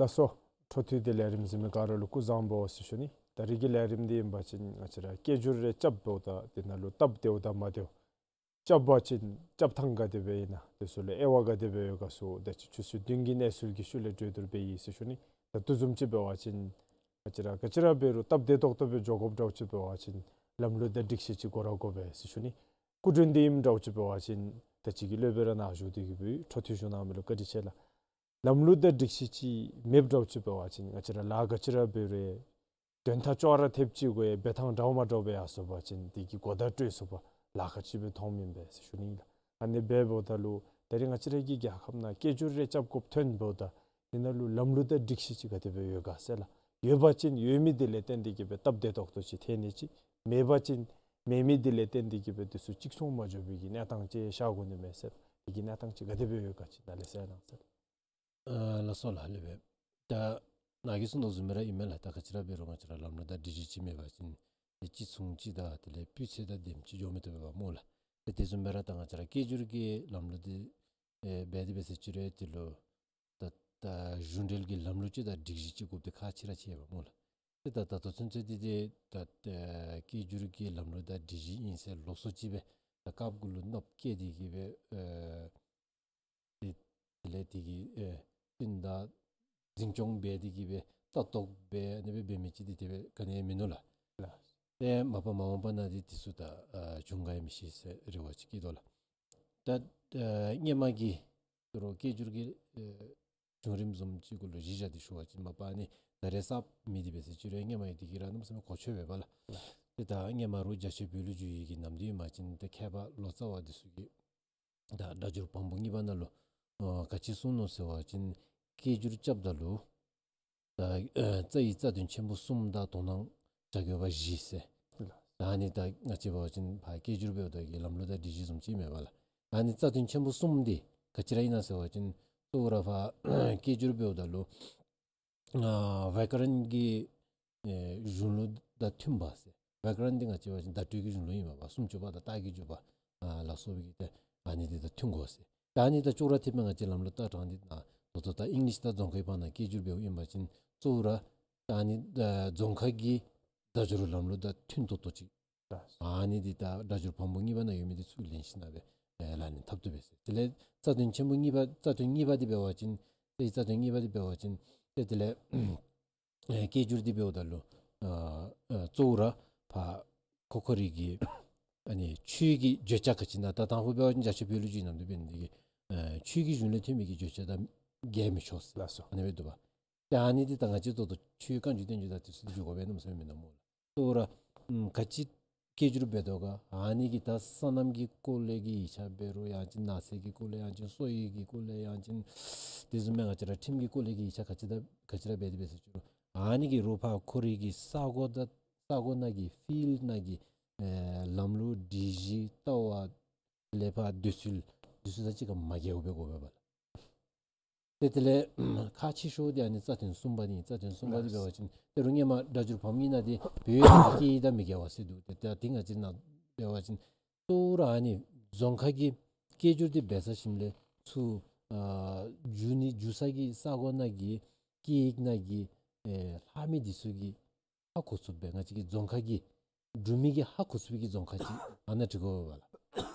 ལགས་སོ། འཕྲོ་མཐུད་དེ་ལས་རིམ་གཟིགས་མི་ག་ར་ལུ་སྐུ་གཟུགས་བཟང་པོ་ཟེར་ཞུ་ནི། ད་རིས་ཀྱི་ལས་རིམ་འདི་ཨིན་པ་ཅིན་ང་བཅས་ར་སྐྱེ་སྦྱོར་རེ་རྐྱབ་འབདཝ་ད་དེ་ནང་ལུ་སྟབས་བདེཝ་དང་མ་བདེཝ། རྐྱབ་པ་ཅིན་རྐྱབ་ཐངས་ག་དེ་སྦེ་ཨིན་ན་དེ་ཚུ་ལུ་དབྱེ་བ་ག་དེ་སྦེ་ཡོད་ག་ཚུ་ད་ཅི་ཆུ་ཚོད་བདུན་གྱི་གནས་ཚུལ་གྱི་ཤུལ་ལས་གྲོས་བསྡུར་འབད་ཡི་ཟེར་ཞུ་ནི། ད་དེ་བཟུམ་ཅིག་འབད་བ་ཅིན་ང་བཅས་ར་ག་ཅི་ར་འབད་རུང་སྟབས་བདེ་ཏོག་ཏོ་སྦེ་འགྱོ་དགོཔ་འདྲཝ་ཅིག་འབད་བ་ཅིན་ལམ་ལུགས་དང་སྒྲིག་གཞི་ཅིག་དགོ་ར་དགོ་པས་ཟེར་ཞུ་ནི། སྐུ་མགྲོན་འདི་ཨིནམ་འདྲཝ་ཅིག་འབད་བ་ཅིན་ད་ཅི་གི་སློབ་དཔོན་ར་ནཱ་བཞུགས་ཏེ་གི་སྦེ་འཕྲོ་མཐུད་ཞུ་གནང་མི་ལུ་བཀའ་དྲིན་ཆེ་ལགས། ལམ་ལུགས་དང་སྒྲིག་གཞི་ཅིག་མེདཔ་འདྲཝ་ཅིག་འབད་བ་ཅིན་ང་བཅས་ར་ལཱ་ག་ཅི་ར་འབད་རུང་དོན་དག་ཅོག་ར་འཐདཔ་ཅིག་དགོ་ཡ། འབད་ཐངས་འདྲཝ་མ་འདྲཝ་སྦེ་ཡར་སོང་པ་ཅིན་དེ་གིས་གོ་བརྡ་སྤྲོད་ཚུགས་པ་ལཱ་ཁག་ཅིག་སྦེ་མཐོངམ་ཨིན་པས་ཟེར་ཞུ་ནི་ཨིན་ལགས། ཨ་ནི་འབདཝ་ད་ལུ་ད་རིས་ང་བཅས་ར་གི་རྒྱལ་ཁབ་ནང་སྐྱེ་སྦྱོར་རེ་རྐྱབ་དགོཔ་ཐོན་འབདཝ་ད་དེ་ནང་ལུ་ལམ་ལུགས་དང་སྒྲིག་གཞི་ཅིག་ག་དེ་སྦེ་ཡོད་ག་ཟེར་ལགས། ཡོད་པ་ཅིན་ཡོད་མི་དེ་ལས་བརྟེན་ཏེ་གི་སྦེ་སྟབས་བདེ་ཏོག་ཏོ་ཅིག་ཐོན་ནི་ཅིག། མེད་པ་ཅིན་མེད་མི་དེ་ལས་བརྟེན་ཏེ་གི་སྦེ་དེ་ཚུ་གཅིག་མཚུངས་མ་འགྱོ་བའི་གི་གནས་སྟངས་ཅིག་ཤར་དགོ་ནི་མས་ཟེར། དེ་གི་གནས་སྟངས་ཅིག་ག་དེ་སྦེ་ཡོད་ག་ཅིག་ནཱ་ལས་གསལ་གནང་ཟེར། ཨ་ལགས་སོ་ལགས། ལེགས་པས། ད་ནཱ་གིས་གསུངས་དོ་བཟུམ་སྦེ་ར་ཨིན་མས་ལགས། ད་ག་ཅི་ར་འབད་རུང་ང་བཅས་ར་ལམ་ལུགས་དང་སྒྲིག་གཞི་ཅིག་མེད་པ་ཅིན་དེ་གཅིག་མཚུངས་ཅིག་དང་དེ་ལས་སྤུས་ཚད་དང་ལྡནམ་ཅིག་འགྱོ་མི་བཏུབ་པས་སྨོ་ལགས། དེ་དེ་བཟུམ་སྦེ་ར་ད་ང་བཅས་ར་སྐྱེ་སྦྱོར་གྱི་ལམ་ལུགས་འདི་ཨེ་འབད་དེ་འབད་ཟེར་ཅི་རུང་དེ་ལུ་ད་ད་གཞུང་འབྲེལ་གྱི་ལམ་ལུགས་ཅིག་དང་སྒྲིག་གཞི་ཅིག་དགོཔ་འདི་ཁག་ཆེ་ར་ཆེ་བས་སྨོ་ལགས། ཏེ་ད་ད་ལྟོ་ཚུན་ཚོད་འདི་ཏེ་ད་ཨེ་སྐྱེ་སྦྱོར་གྱི་ལམ་ལུགས་དང་སྒྲིག་གཞི་ཨིན་ཟེར་ལོགས་སུ་ཅིག་སྦེ་ད་རྐངམ་གུ་ལུ་གནགཔོ་བཀལ་ཏེ་གི་སྦེ་ཨེ་དེ་དེ་ལས་དེ་གི་ཨེ་སྤུན་ཟླ་འཛིན་སྐྱོང་འབད་དེ་གི་སྦེ་ལྟ་རྟོག་འབད་ཨ་ནི་སྦེ་འབད་མི་ཅིག་འདི་དེ་སྦེ་ག་ནི་ཡང་མིན་ནུག་ལགས། ལགས། ཏེ་མ་པ་མ་འོངས་པ་ནང་འདི་དེ་ཚུ་ད་ཨ་བྱུང་ག་ཡང་མི་ཤེས་ཟེར་རེ་བ་ཅིག་བསྐྱེད་དོ་ལགས། ད་ཨེ་སྔོན་མ་གི་དོ་རུང་སྐྱེ་སྦྱོར་གྱི་ཨེ་བྱུང་རིམ་བཟུམ་ཅིག་གུ་ལུ་གཞི་བཞག་སྟེ་ཞུ་བ་ཅིན་མ་པ་ཨ་ནི་ད་རེས་གསརཔ་མེད་དེ་འབད་ཟེར་ཅི་རུང་སྔོན་མ་ཡང་དེ་གི་ར་གནམ་མེད་ས་མེད་གོ་ཆོད་པས་པ་ལགས། ཏེ་ད་སྔོན་མ་རུང་རྒྱ་ཆེ་བོད་ལུ་བསྒྱུར་ཡི་གི་ནམ་དུས་ཨིན་པ་ཅིན་ཏེ་མཁས་པ་ལོ་ཙཱ་བ་འདི་ཚུ་གིས་ད་སྒྲ་སྒྱུར་བམ་པོ་གཉིས་པ་ནང་ལུ་ཨ་ག་ཅི་གསུངས་ནུག་ཟེར་བ་ཅིན་སྐྱེ་སྦྱོར་རྐྱབ་ད་ལུ་ད་ཨ་རྩ་བའི་རྩ་དོན་ཆེན་པོ་གསུམ་དང་དོན་སྣང་བྱ་དགོས་པ་བཞི་ཟེར། ད་ཨ་ནི་ད་ང་བཅས་འབད་བ་ཅིན་ཕར་སྐྱེ་སྦྱོར་འབདཝ་ད་གི་ལམ་ལུགས་དང་སྒྲིག་གཞི་བཟུམ་ཅིག་མེན་པ་ལགས། ཨ་ནི་རྩ་དོན་ཆེན་པོ་གསུམ་འདི་ག་ཅི་ར་ཨིན་ན་ཟེར་བ་ཅིན་གཙོ་བོ་ར་ཕར་སྐྱེ་སྦྱོར་འབདཝ་ད་ལུ་ཨ་བྱཱ་ཀ་ར་ཎ་གི་ཨེ་གཞུང་ལུགས་དང་མཐུན་པ་ཟེར། བྱཱ་ཀ་ར་ཎ་འདི་ང་བཅས་འབད་བ་ཅིན་བརྡ་སྤྲོད་ཀྱི་གཞུང་ལུགས་ཨིན་མས་པ། སུམ་ཅུ་པ་དང་རྟགས་ཀྱི་འཇུག་པ་ཨ་ལ་སོགས་པའི་གི་ཏེ་ཨ་ནི་འདི་དང་མཐུན་དགོ་ཟེར། ད་ཨ་ནི་དང་ཅོག་ར་འཐདཔ་སྦེ་ང་བཅས་ལམ་ལུགས་ལྟ་སྟངས་འདི་ནང་ད་ལྟོ་ད་ཨིང་ལིཤ་དང་རྫོང་ཁའི་བར་ན་སྐྱེ་སྦྱོར་འབདཝ་ཨིན་པ་ཅིན་གཙོ་བོ་ར་ད་ཨ་ནི་ཨ་རྫོང་ཁ་གི་སྒྲ་སྒྱུར་ལམ་ལུགས་དང་མཐུན་ཏོག་ཏོ་ཅིག། ཨ་ནི་འདི་ད་སྒྲ་སྒྱུར་བམ་པོ་གཉིས་པ་ནང་ཡོད་མི་འདི་ཚུ་ལེན་ཞིན་ན་སྦེ་ཨེ་ལག་ལེན་འཐབ་བཏུབ་པས་ཟེར། དེ་ལས་རྩ་དོན་ཆེན་པོ་གཉིས་པ་རྩ་དོན་གཉིས་པ་འདི་འབད་བ་ཅིན་ཏེ་རྩ་དོན་གཉིས་པ་འདི་འབད་བ་ཅིན་ཏེ་དེ་ལས་ཨེ་སྐྱེ་སྦྱོར་འདི་འབདཝ་ད་ལུ་ཨ་ཨ་གཙོ་བོ་ར་ཕར་ཁོ་ཁོ་རའི་གི་ཨ་ནི་ཆོས་ཀྱི་བརྗོད་བྱ་ག་ཅི་ཨིན་ན་ད་དང་ཕུ་འབད་བ་ཅིན་རྒྱ་ཆེ་བོད་ལུ་བསྒྱུར་ནམ་དུས་འབད་ནི་འདི་གིས་ཨ་ཆོས་ཀྱི་གཞུང་ལས་ཐོན་མི་གི་བརྗོད་བྱ་དང་འགལ་མི་ཆོག་ཟེར། ལགས་སོ། ཨ་ནི་སྦེ་འདུག་པ། ཏེ་ཨ་ནི་འདི་ད་ང་བཅས་ད་ལྟོ་ཆོས་བཀའ་འགྱུར་བསྟན་འགྱུར་དང་དེ་ཚུ་འདི་འགྱོ་དགོ་པས་ན་མ་ཟེར་མི་ནང་སྨོ་ལགས། གཙོ་བོ་ར་ཨམ་ག་ཅི་ སྐད་སྒྱུར་འབད་དོ་ག། ཨ་ནི་གིས་ད་སོ་ནམ་གྱི་སྐོར་ལས་ཀྱི་ཡིག་ཆ་འབད་རུང་ཡང་ཅིན་ནགས་ཚལ་གྱི་སྐོར་ལས་ཡང་ཅིན་སོ་ཡི་གི་སྐོར་ལས་ཡང་ཅིན་དེ་བཟུམ་མའི་ང་བཅས་ར་ཁྲིམས་ཀྱི་སྐོར་ལས་ཀྱི་ཡིག་ཆ་ག་ཅི་ད་ག་ཅི་ར་འབད་དེ་འབད་ཟེར་ཞུ་རུང་ཨ་ནི་གིས་རོགས་ཕར་ཁོ་རའི་གི་ས་གོ་ད་ས་གོ་ནང་གི་ཕིལཌ་ནང་གི་ཨེ་ལམ་ལུགས་སྒྲིག་གཞི་ལྟ་བ་ལས་ཕར་འདོད་ཚུལ་འདི་ཚུ་དང་གཅིག་ཁར་མ་འགལཝ་སྦེ་དགོ་པས་པ་ལགས། ཏེ་དེ་ལས་ཁག་ཆེ་ཤོས་འདི་ཨ་ནི་རྩ་དོན་གསུམ་པ་འདི་ཨིན། རྩ་དོན་གསུམ་པ་འདི་འབད་བ་ཅིན་ཏེ་རུང་ཧེ་མ་སྒྲ་སྒྱུར་བམ་གྱི་ནང་འདི་བོད་ཡིག་དང་སྐད་ཡིག་དང་མི་འགལ་བ་ཟེར་འདུག། ཏེ་ད་འདི་ང་བཅས་ནཱ་འབད་བ་ཅིན་གཙོ་བོ་ར་ཨ་ནི་རྫོང་ཁ་གི་སྐད་སྒྱུར་འདི་འབད་ས་ཞིནམ་ལས་ཚུར་ཨ་བསྒྱུར་ནི་བསྒྱུར་ས་གི་ས་གོ་ནང་གི་སྐད་ཡིག་ནང་གི་ཨེ་ལྷག་མི་འདི་ཚུ་གིས་ཧ་གོ་ཚུགསཔ་སྦེ་ང་བཅས་ཀྱི་རྫོང་ཁ་གི་འབྲུག་མི་གིས་ཧ་གོ་ཚུགས་པའི་གི་རྫོང་ཁ་ཅིག་ཨ་ནཱ་འབྲི་དགོ་པས་ལགས།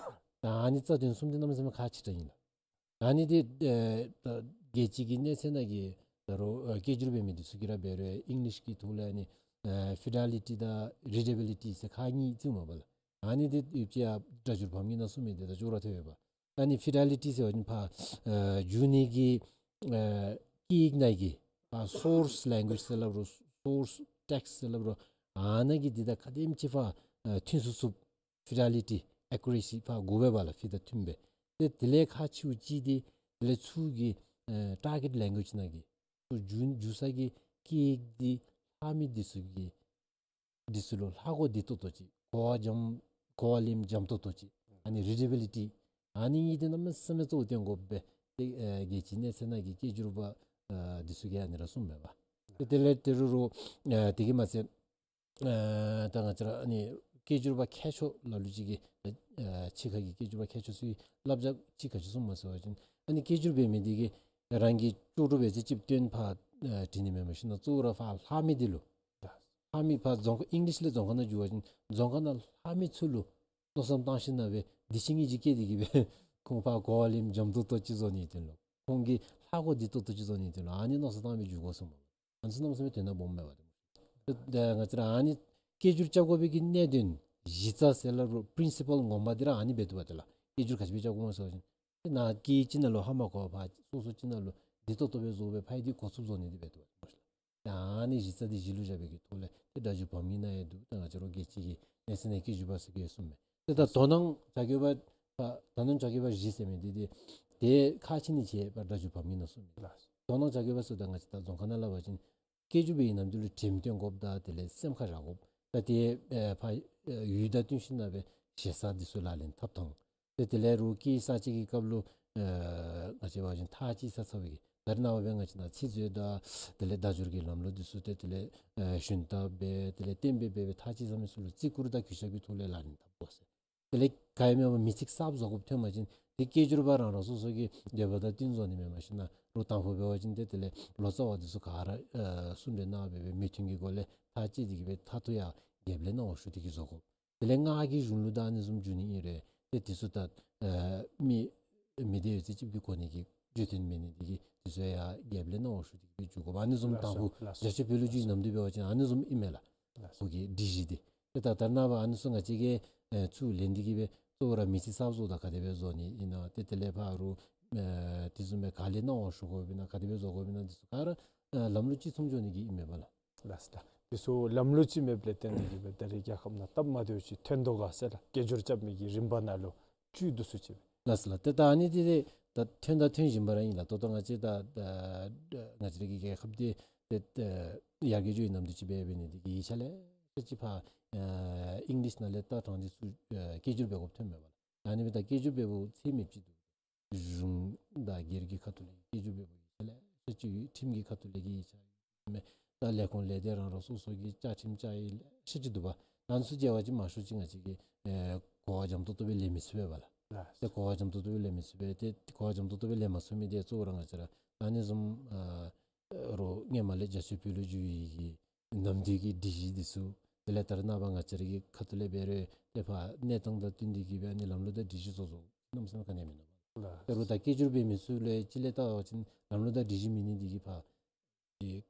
ད་ཨ་ནི་རྩ་དོན་གསུམ་འདི་གནམ་མེད་ས་མེད་ཁག་ཆེ་དྲགས་ཨིན་ལགས། ཨ་ནི་འདི་ཨེ་ད་རྒྱལ་སྤྱི་གི་གནས་ཚད་ནང་གི་ད་རུང་ཨེ་སྐད་སྒྱུར་འབད་མི་འདི་ཚུ་གིས་ར་འབད་རུང་ཨིང་ལིཤ་གི་ཐོག་ལས་ཨ་ནི་ཨེ་ཕི་ཌེ་ལི་ཊི་དང་རི་ཌེ་བི་ལི་ཊི་ཟེར་ཁག་གཉིས་བརྩིཝ་མས་པ་ལགས། ཨ་ནི་འདི་ཡོདཔ་ཅིག་ཡང་སྒྲ་སྒྱུར་བམ་གྱི་ནང་གསུངས་མི་འདི་དང་ཅོག་ར་འཐདཔ་ཡོད་པ། ཨ་ནི་ཕི་ཌེ་ལི་ཊི་ཟེར་བ་ཅིན་ཕར་ཨེ་བསྒྱུར་ནི་གི་ཨེ་སྐད་ཡིག་ནང་གི་ཨ་སོརསི་ལེང་གུ་ཨེཇ་ཟེར་སླབ་རུང་སོརསི་ཊེགསིཊ་ཟེར་སླབ་རུང་ཨ་ནཱ་གི་འདི་དང་ག་དེམ་ཅིག་ཕར་ཨེ་མཐུན་ཚུགས་ཚུགས་ཕི་ཌེ་ལི་ཊི་ཨེ་ཀུ་རེ་སི་ཕར་དགོ་པས་པ་ལགས། ཕི་དང་མཐུན་སྦེ། ཏེ་དེ་ལས་ཁག་ཆེཝ་ཅིག་འདི་དེ་ལས་ཚུར་གྱི་ཨེ་ཊར་གེཊ་ལེང་གུ་ཨེཇ་ནང་གི་ཚུར་བསྒྱུར་བསྒྱུར་ས་གི་སྐད་ཡིག་འདི་ལྷག་མི་འདི་ཚུ་གི་འདི་ཚུ་ལུ་ལྷག་དགོཔ་འདི་ཏོག་ཏོ་ཅིག་གོ་བ་འཇམ་གོ་བ་ལེནམ་འཇམ་ཏོག་ཏོ་ཅིག། ཨ་ནི་རི་ཌེ་བི་ལི་ཊི། ཨ་ནི་གཉིས་འདི་གནམ་མེད་ས་མེད་གཙོ་བོ་བཏོན་དགོཔ་སྦེ་ཏེ་ཨེ་རྒྱལ་སྤྱིའི་གནས་ཚད་ནང་གི་སྐད་སྒྱུར་པ་ཨེ་འདི་ཚུ་གིས་ཨ་ནི་ར་གསུངམ་མས་པ། ཏེ་དེ་ལས་ཏེ་རུང་རུང་ཨེ་དེ་གིས་མ་ཚད་ཨེ་ད་ང་བཅས་ར་ཨ་ནི་སྐད་སྒྱུར་པ་མཁས་མཆོག་ལ་ལུ་ཅིག་གིས་ཨེ་ཕྱི་ཁ་གི་སྐད་སྒྱུར་པ་མཁས་མཆོག་ཚུ་གིས་བསླབ་བྱ་ཅིག་ག་ཅི་གསུངམ་མས་ཟེར་བ་ཅིན་ཨ་ནི་སྐད་སྒྱུར་འབད་མི་འདི་གིས་རང་གི་ལྕོགས་གྲུབ་འབད་ཚད་ཅིག་བཏོན་ཕར་ཨེ་འབྲི་ནི་མེན་པར་ཞིན་ན་གཙོ་བོ་ར་ཕར་ལྷག་མི་འདི་ལུ་ལྷག་མི་ཕར་རྫོང་ཁ་ཨིང་ལིཤ་ལས་རྫོང་ཁ་ནང་བསྒྱུར་བ་ཅིན་རྫོང་ཁ་ནང་ལྷག་མི་ཚུ་ལུ་མནོ་བསམ་བཏང་ཞིན་ན་སྦེ་འདི་ཅིག་ངེ་གི་སྐད་འདི་གིས་སྦེ་ཁོང་ཕར་གོ་བ་ལེནམ་འཇམ་ཏོག་ཏོ་ཅིག་བཟོ་ནི་དོན་ལུ་ཁོང་གིས་ལྷག་དགོཔ་འདི་ཏོག་ཏོ་ཅིག་བཟོ་ནི་དོན་ལུ་ཨ་ནི་མནོ་བསམ་བཏང་སྦེ་བསྒྱུར་དགོ་གསུངམ་མས། ཨ་ནི་ཚུ་གནམ་མེད་ས་མེད་དོན་དག་སྦོམ་མས་པ་ཏེ། ཏེ་ང་བཅས་ར་ཨ་ནི་སྐད་སྒྱུར་རྐྱབ་དགོ་པའི་གི་གནད་དོན་གཞི་རྩ་ཟེར་སླབ་རུང་པི་རིན་སི་པཱལ་ངོ་མ་འདི་ར་ཨ་ནི་འབད་དོ་པ་ཏེ་ལགས། སྐད་སྒྱུར་ག་ཅི་སྦེ་རྐྱབ་དགོཔ་སྨོ་ཟེར་བ་ཅིན་ཏེ་ནཱ་སྐད་ཅིག་ནང་ལུ་ཧ་མ་གོ་བར་སོ་སོ་ཅིག་ནང་ལུ་བདེ་ཏོག་ཏོ་སྦེ་བཟོ་སྦེ་ཕར་འདི་གོ་ཚུགསཔ་བཟོ་ནི་འདི་འབད་དོ་པ་ཏེ་སྨོ་ཤིག་ལགས། ད་ཨ་ནི་གཞི་རྩ་འདི་གཞི་ལུ་བཞག་པའི་གི་ཐོག་ལས་ཏེ་སྒྲ་སྒྱུར་བམ་གྱི་ནང་ཡང་འདུག། ད་ང་བཅས་ར་རྒྱལ་སྤྱི་གི་གནས་ཚད་ནང་སྐད་སྒྱུར་པ་ཟེར་གྱི་ཡོད་གསུངམ་མས། ཏེ་ད་དོ་སྣང་བྱ་དགོ་པ་ད་དོ་སྣང་བྱ་དགོ་པ་བཞི་ཟེར་མི་འདི་ཏེ་ཏེ་ཁག་ཆེ་ནི་ཅིག་ཡོདཔ་སྒྲ་སྒྱུར་བམ་གྱི་ནང་གསུངམ་མས་ལགས། དོ་སྣང་བྱ་དགོ་པ་ཟེརཝ་ད་ང་བཅས་ད་རྫོང་ཁ་ནང་སླབ་པ་ཅིན་སྐད་སྒྱུར་པའི་གི་ནམ་དུས་ལུ་དྲནམ་བཏོན་དགོཔ་དང་དེ་ལས་སེམས་ཁར་བཞག་དགོཔ་ད་ཏེ་ཨེ་ཕར་ཨེ་ཡུལ་དང་བསྟུན་ཞིན་ན་སྦེ་ཞེ་ས་འདི་ཚུ་ལག་ལེན་འཐབ་ཐངས། ཏེ་དེ་ལས་རུང་སྐད་གསར་བཅད་ཀྱི་སྐབས་ལུ་ཨེ་ང་བཅས་འབད་བ་ཅིན་ཐག་བཅད་ས་ཚར་བའི་གི་ད་རེས་ནངས་པ་སྦེ་ང་བཅས་ནཱ་ཚིག་མཛོད་དང་དེ་ལས་སྒྲ་སྒྱུར་གྱི་ལམ་ལུགས་འདི་ཚུ་ཏེ་དེ་ལས་ཨེ་ཞུན་དག་སྦེ་དེ་ལས་གཏན་འབེབས་འབད་སྦེ་ཐག་བཅད་ས་མི་ཚུ་ལུ་བརྩི་བཀུར་དང་གུས་ཞབས་ཀྱི་ཐོག་ལས་ལག་ལེན་འཐབ་དགོ་ཟེར། དེ་ལས་ག་ཡང་མེད་པར་མི་ཚིག་གསརཔ་བཟོ་དགོཔ་ཐོན་པ་ཅིན་ཏེ་སྐད་སྒྱུར་པ་རང་རང་སོ་སོ་གི་འདོད་པ་དང་བསྟུན་བཟོ་ནི་མེན་པར་ཞིན་ན་རུང་དང་ཕུ་འབད་བ་ཅིན་ཏེ་དེ་ལས་ལོ་ཙཱ་བ་འདི་ཚུ་ག་ར་ཨེ་གསུང་གྲོས་གནང་སྦེ་སྦེ་མོས་མཐུན་གྱི་སྒོ་ལས་ཐག་བཅད་དེ་གི་སྦེ་མཐར་ཐུག་ཡང་རྒྱབ་ལས་གནང་བ་ཞུ་སྟེ་གི་བཟོ་དགོ། དེ་ལས་སྔགས་ཀྱི་གཞུང་ལུགས་དང་ཨ་ནི་བཟུམ་བསྒྱུར་ནི་ཨིན་རུང་ཏེ་འདི་ཚུ་ད་ཨེ་མི་མི་སྡེ་ཡོད་ཚད་ཅིག་གིས་གོ་ནི་གི་བརྗོད་དོན་མེད་ནི་འདི་གིས་འདི་ཚུ་ཡང་རྒྱབ་ལས་གནང་བ་ཞུ་སྟེ་གི་སྦེ་བསྒྱུར་དགོ། ཨ་ནི་བཟུམ་ལགས་སོ། དང་ཕུ་ལགས་སོ། རྒྱ་ཆེ་བོད་ལུགས་བསྒྱུར་ནམ་དུས་འབད་བ་ཅིན་ཨ་ནི་བཟུམ་ཨིན་མས་ལགས། ལགས་སོ། ཁོ་གི་སྒྲིག་གཞི་འདི། ཏེ་ད་ད་རེས་ནངས་པ་ཨ་ནི་ཚུ་ང་བཅས་ཀྱིས་ཨེ་ཚུར་ལེན་ཏེ་གི་སྦེ་གཙོ་བོ་ར་མི་ཚིག་གསརཔ་བཟོཝ་ད་ག་དེ་སྦེ་བཟོ་ནི་ཨིན་ན། ཏེ་དེ་ལས་ཕར་རུང་ཨེ་དེ་བཟུམ་སྦེ་ག་ལས་གནང་བ་ཞུ་དགོཔ་ཨིན་ན་ག་དེ་སྦེ་བཟོ་དགོཔ་ཨིན་ན་འདི་ཚུ་ག་ར་ཨེ་ལམ་ལུགས་གཅིག་མཚུངས་འགྱོ་ནི་གི་ཨིན་མས་པ་ལགས། ལགས་སོ་ལགས། འདི་ཚུ་ལམ་ལུགས་གཅིག་མེདཔ་ལས་བརྟེན་ཏེ་གི་སྦེ་ད་རེས་རྒྱལ་ཁབ་ནང་སྟབས་མ་བདེཝ་ཅིག་ཐོན་དོ་ག་ཟེར་ལགས། སྐད་སྒྱུར་རྐྱབ་མི་གི་རིམ་པ་ནང་ལུ་བཅུད་བསྡུ་སུ་ཅིག་སྦེ། ལགས་སོ་ལགས། ཏེ་ད་ཨ་ནི་འདི་ཏེ་ད་ཐོན་དང་ཐོན་བཞིན་པ་ར་ཨིན་ལགས། ད་ལྟོ་ང་བཅས་ད་ད་ང་བཅས་ར་གི་རྒྱལ་ཁབ་འདི་ཏེ་ཡར་རྒྱས་འགྱོ་བའི་ནམ་དུས་ཅིག་འབད་འབད་ནི་འདི་གིས་ཡིག་ཆ་ལེ་ཤ་ཅིག་ཕར་ཨེ་ཨིང་ལིཤ་ནང་ལས་ལྟ་དྲངས་ཏེ་ཚུར་ཨེ་སྐད་སྒྱུར་འབད་དགོཔ་ཐོན་མས་པ་ལགས། ཨ་ནི་སྦེ་ད་སྐད་སྒྱུར་འབདཝ་ཚད་མེདཔ་ཅིག་འདུག། གཞུང་དང་སྒེར་གྱི་ཁ་ཐུག་ལས་སྐད་སྒྱུར་འབདཝ་ཡིག་ཆ་ལེ་ཤ་ཅིག་ཡོད། ཁྲིམས་ཀྱི་ཁ་ཐུག་ལས་ཀྱི་ཡིག་ཆ་ཡོད་མས། ད་ལས་ཁུངས་ལས་སྡེ་རང་རང་སོ་སོ་གི་བཅའ་ཁྲིམས་བཅའ་ཡིག་ལེ་ཤ་ཅིག་འདུག་པ། ཨ་ནི་ཚུ་མཇལ་བ་ཅིན་མང་ཤོས་ཅིག་ང་བཅས་ཀྱིས་ཨེ་གོ་བ་འཇམ་ཏོག་ཏོ་སྦེ་ལེན་མི་ཚུགས་པས་པ་ལགས། ལགས། ཏེ་གོ་བ་འཇམ་ཏོག་ཏོ་སྦེ་ལེན་མི་ཚུགས་པས། ཏེ་གོ་བ་འཇམ་ཏོག་ཏོ་སྦེ་ལེན་མ་ཚུགས་མི་འདི་གཙོ་བོ་ར་ང་བཅས་ར་ཨ་ནི་བཟུམ་ཨ་རོགས་སྔོན་མ་ལས་རྒྱ་ཆེ་བོད་ལུགས་བསྒྱུར་བའི་གི་ནམ་དུས་ཀྱི་སྒྲིག་གཞི་འདི་ཚུ་དེ་ལས་ད་རེས་ནངས་པ་ང་བཅས་ར་གི་ཁ་ཐུག་ལས་འབད་རུང་ཏེ་ཕར་གནས་སྟངས་དང་བསྟུན་ཏེ་གི་སྦེ་ཨ་ནི་ལམ་ལུགས་དང་སྒྲིག་གཞི་བཟོ་བཟོཝ་གནམ་མེད་ས་མེད་ག་ནི་ཡང་མིན་ནུག། ལགས། ད་རུང་ད་སྐད་སྒྱུར་འབད་མི་ཚུ་ལུ་ཡང་ཅིག་ལས་བལྟ་བ་ཅིན་ལམ་ལུགས་དང་སྒྲིག་གཞི་མེད་ནི་འདི་གིས་ཕར་ཨེ་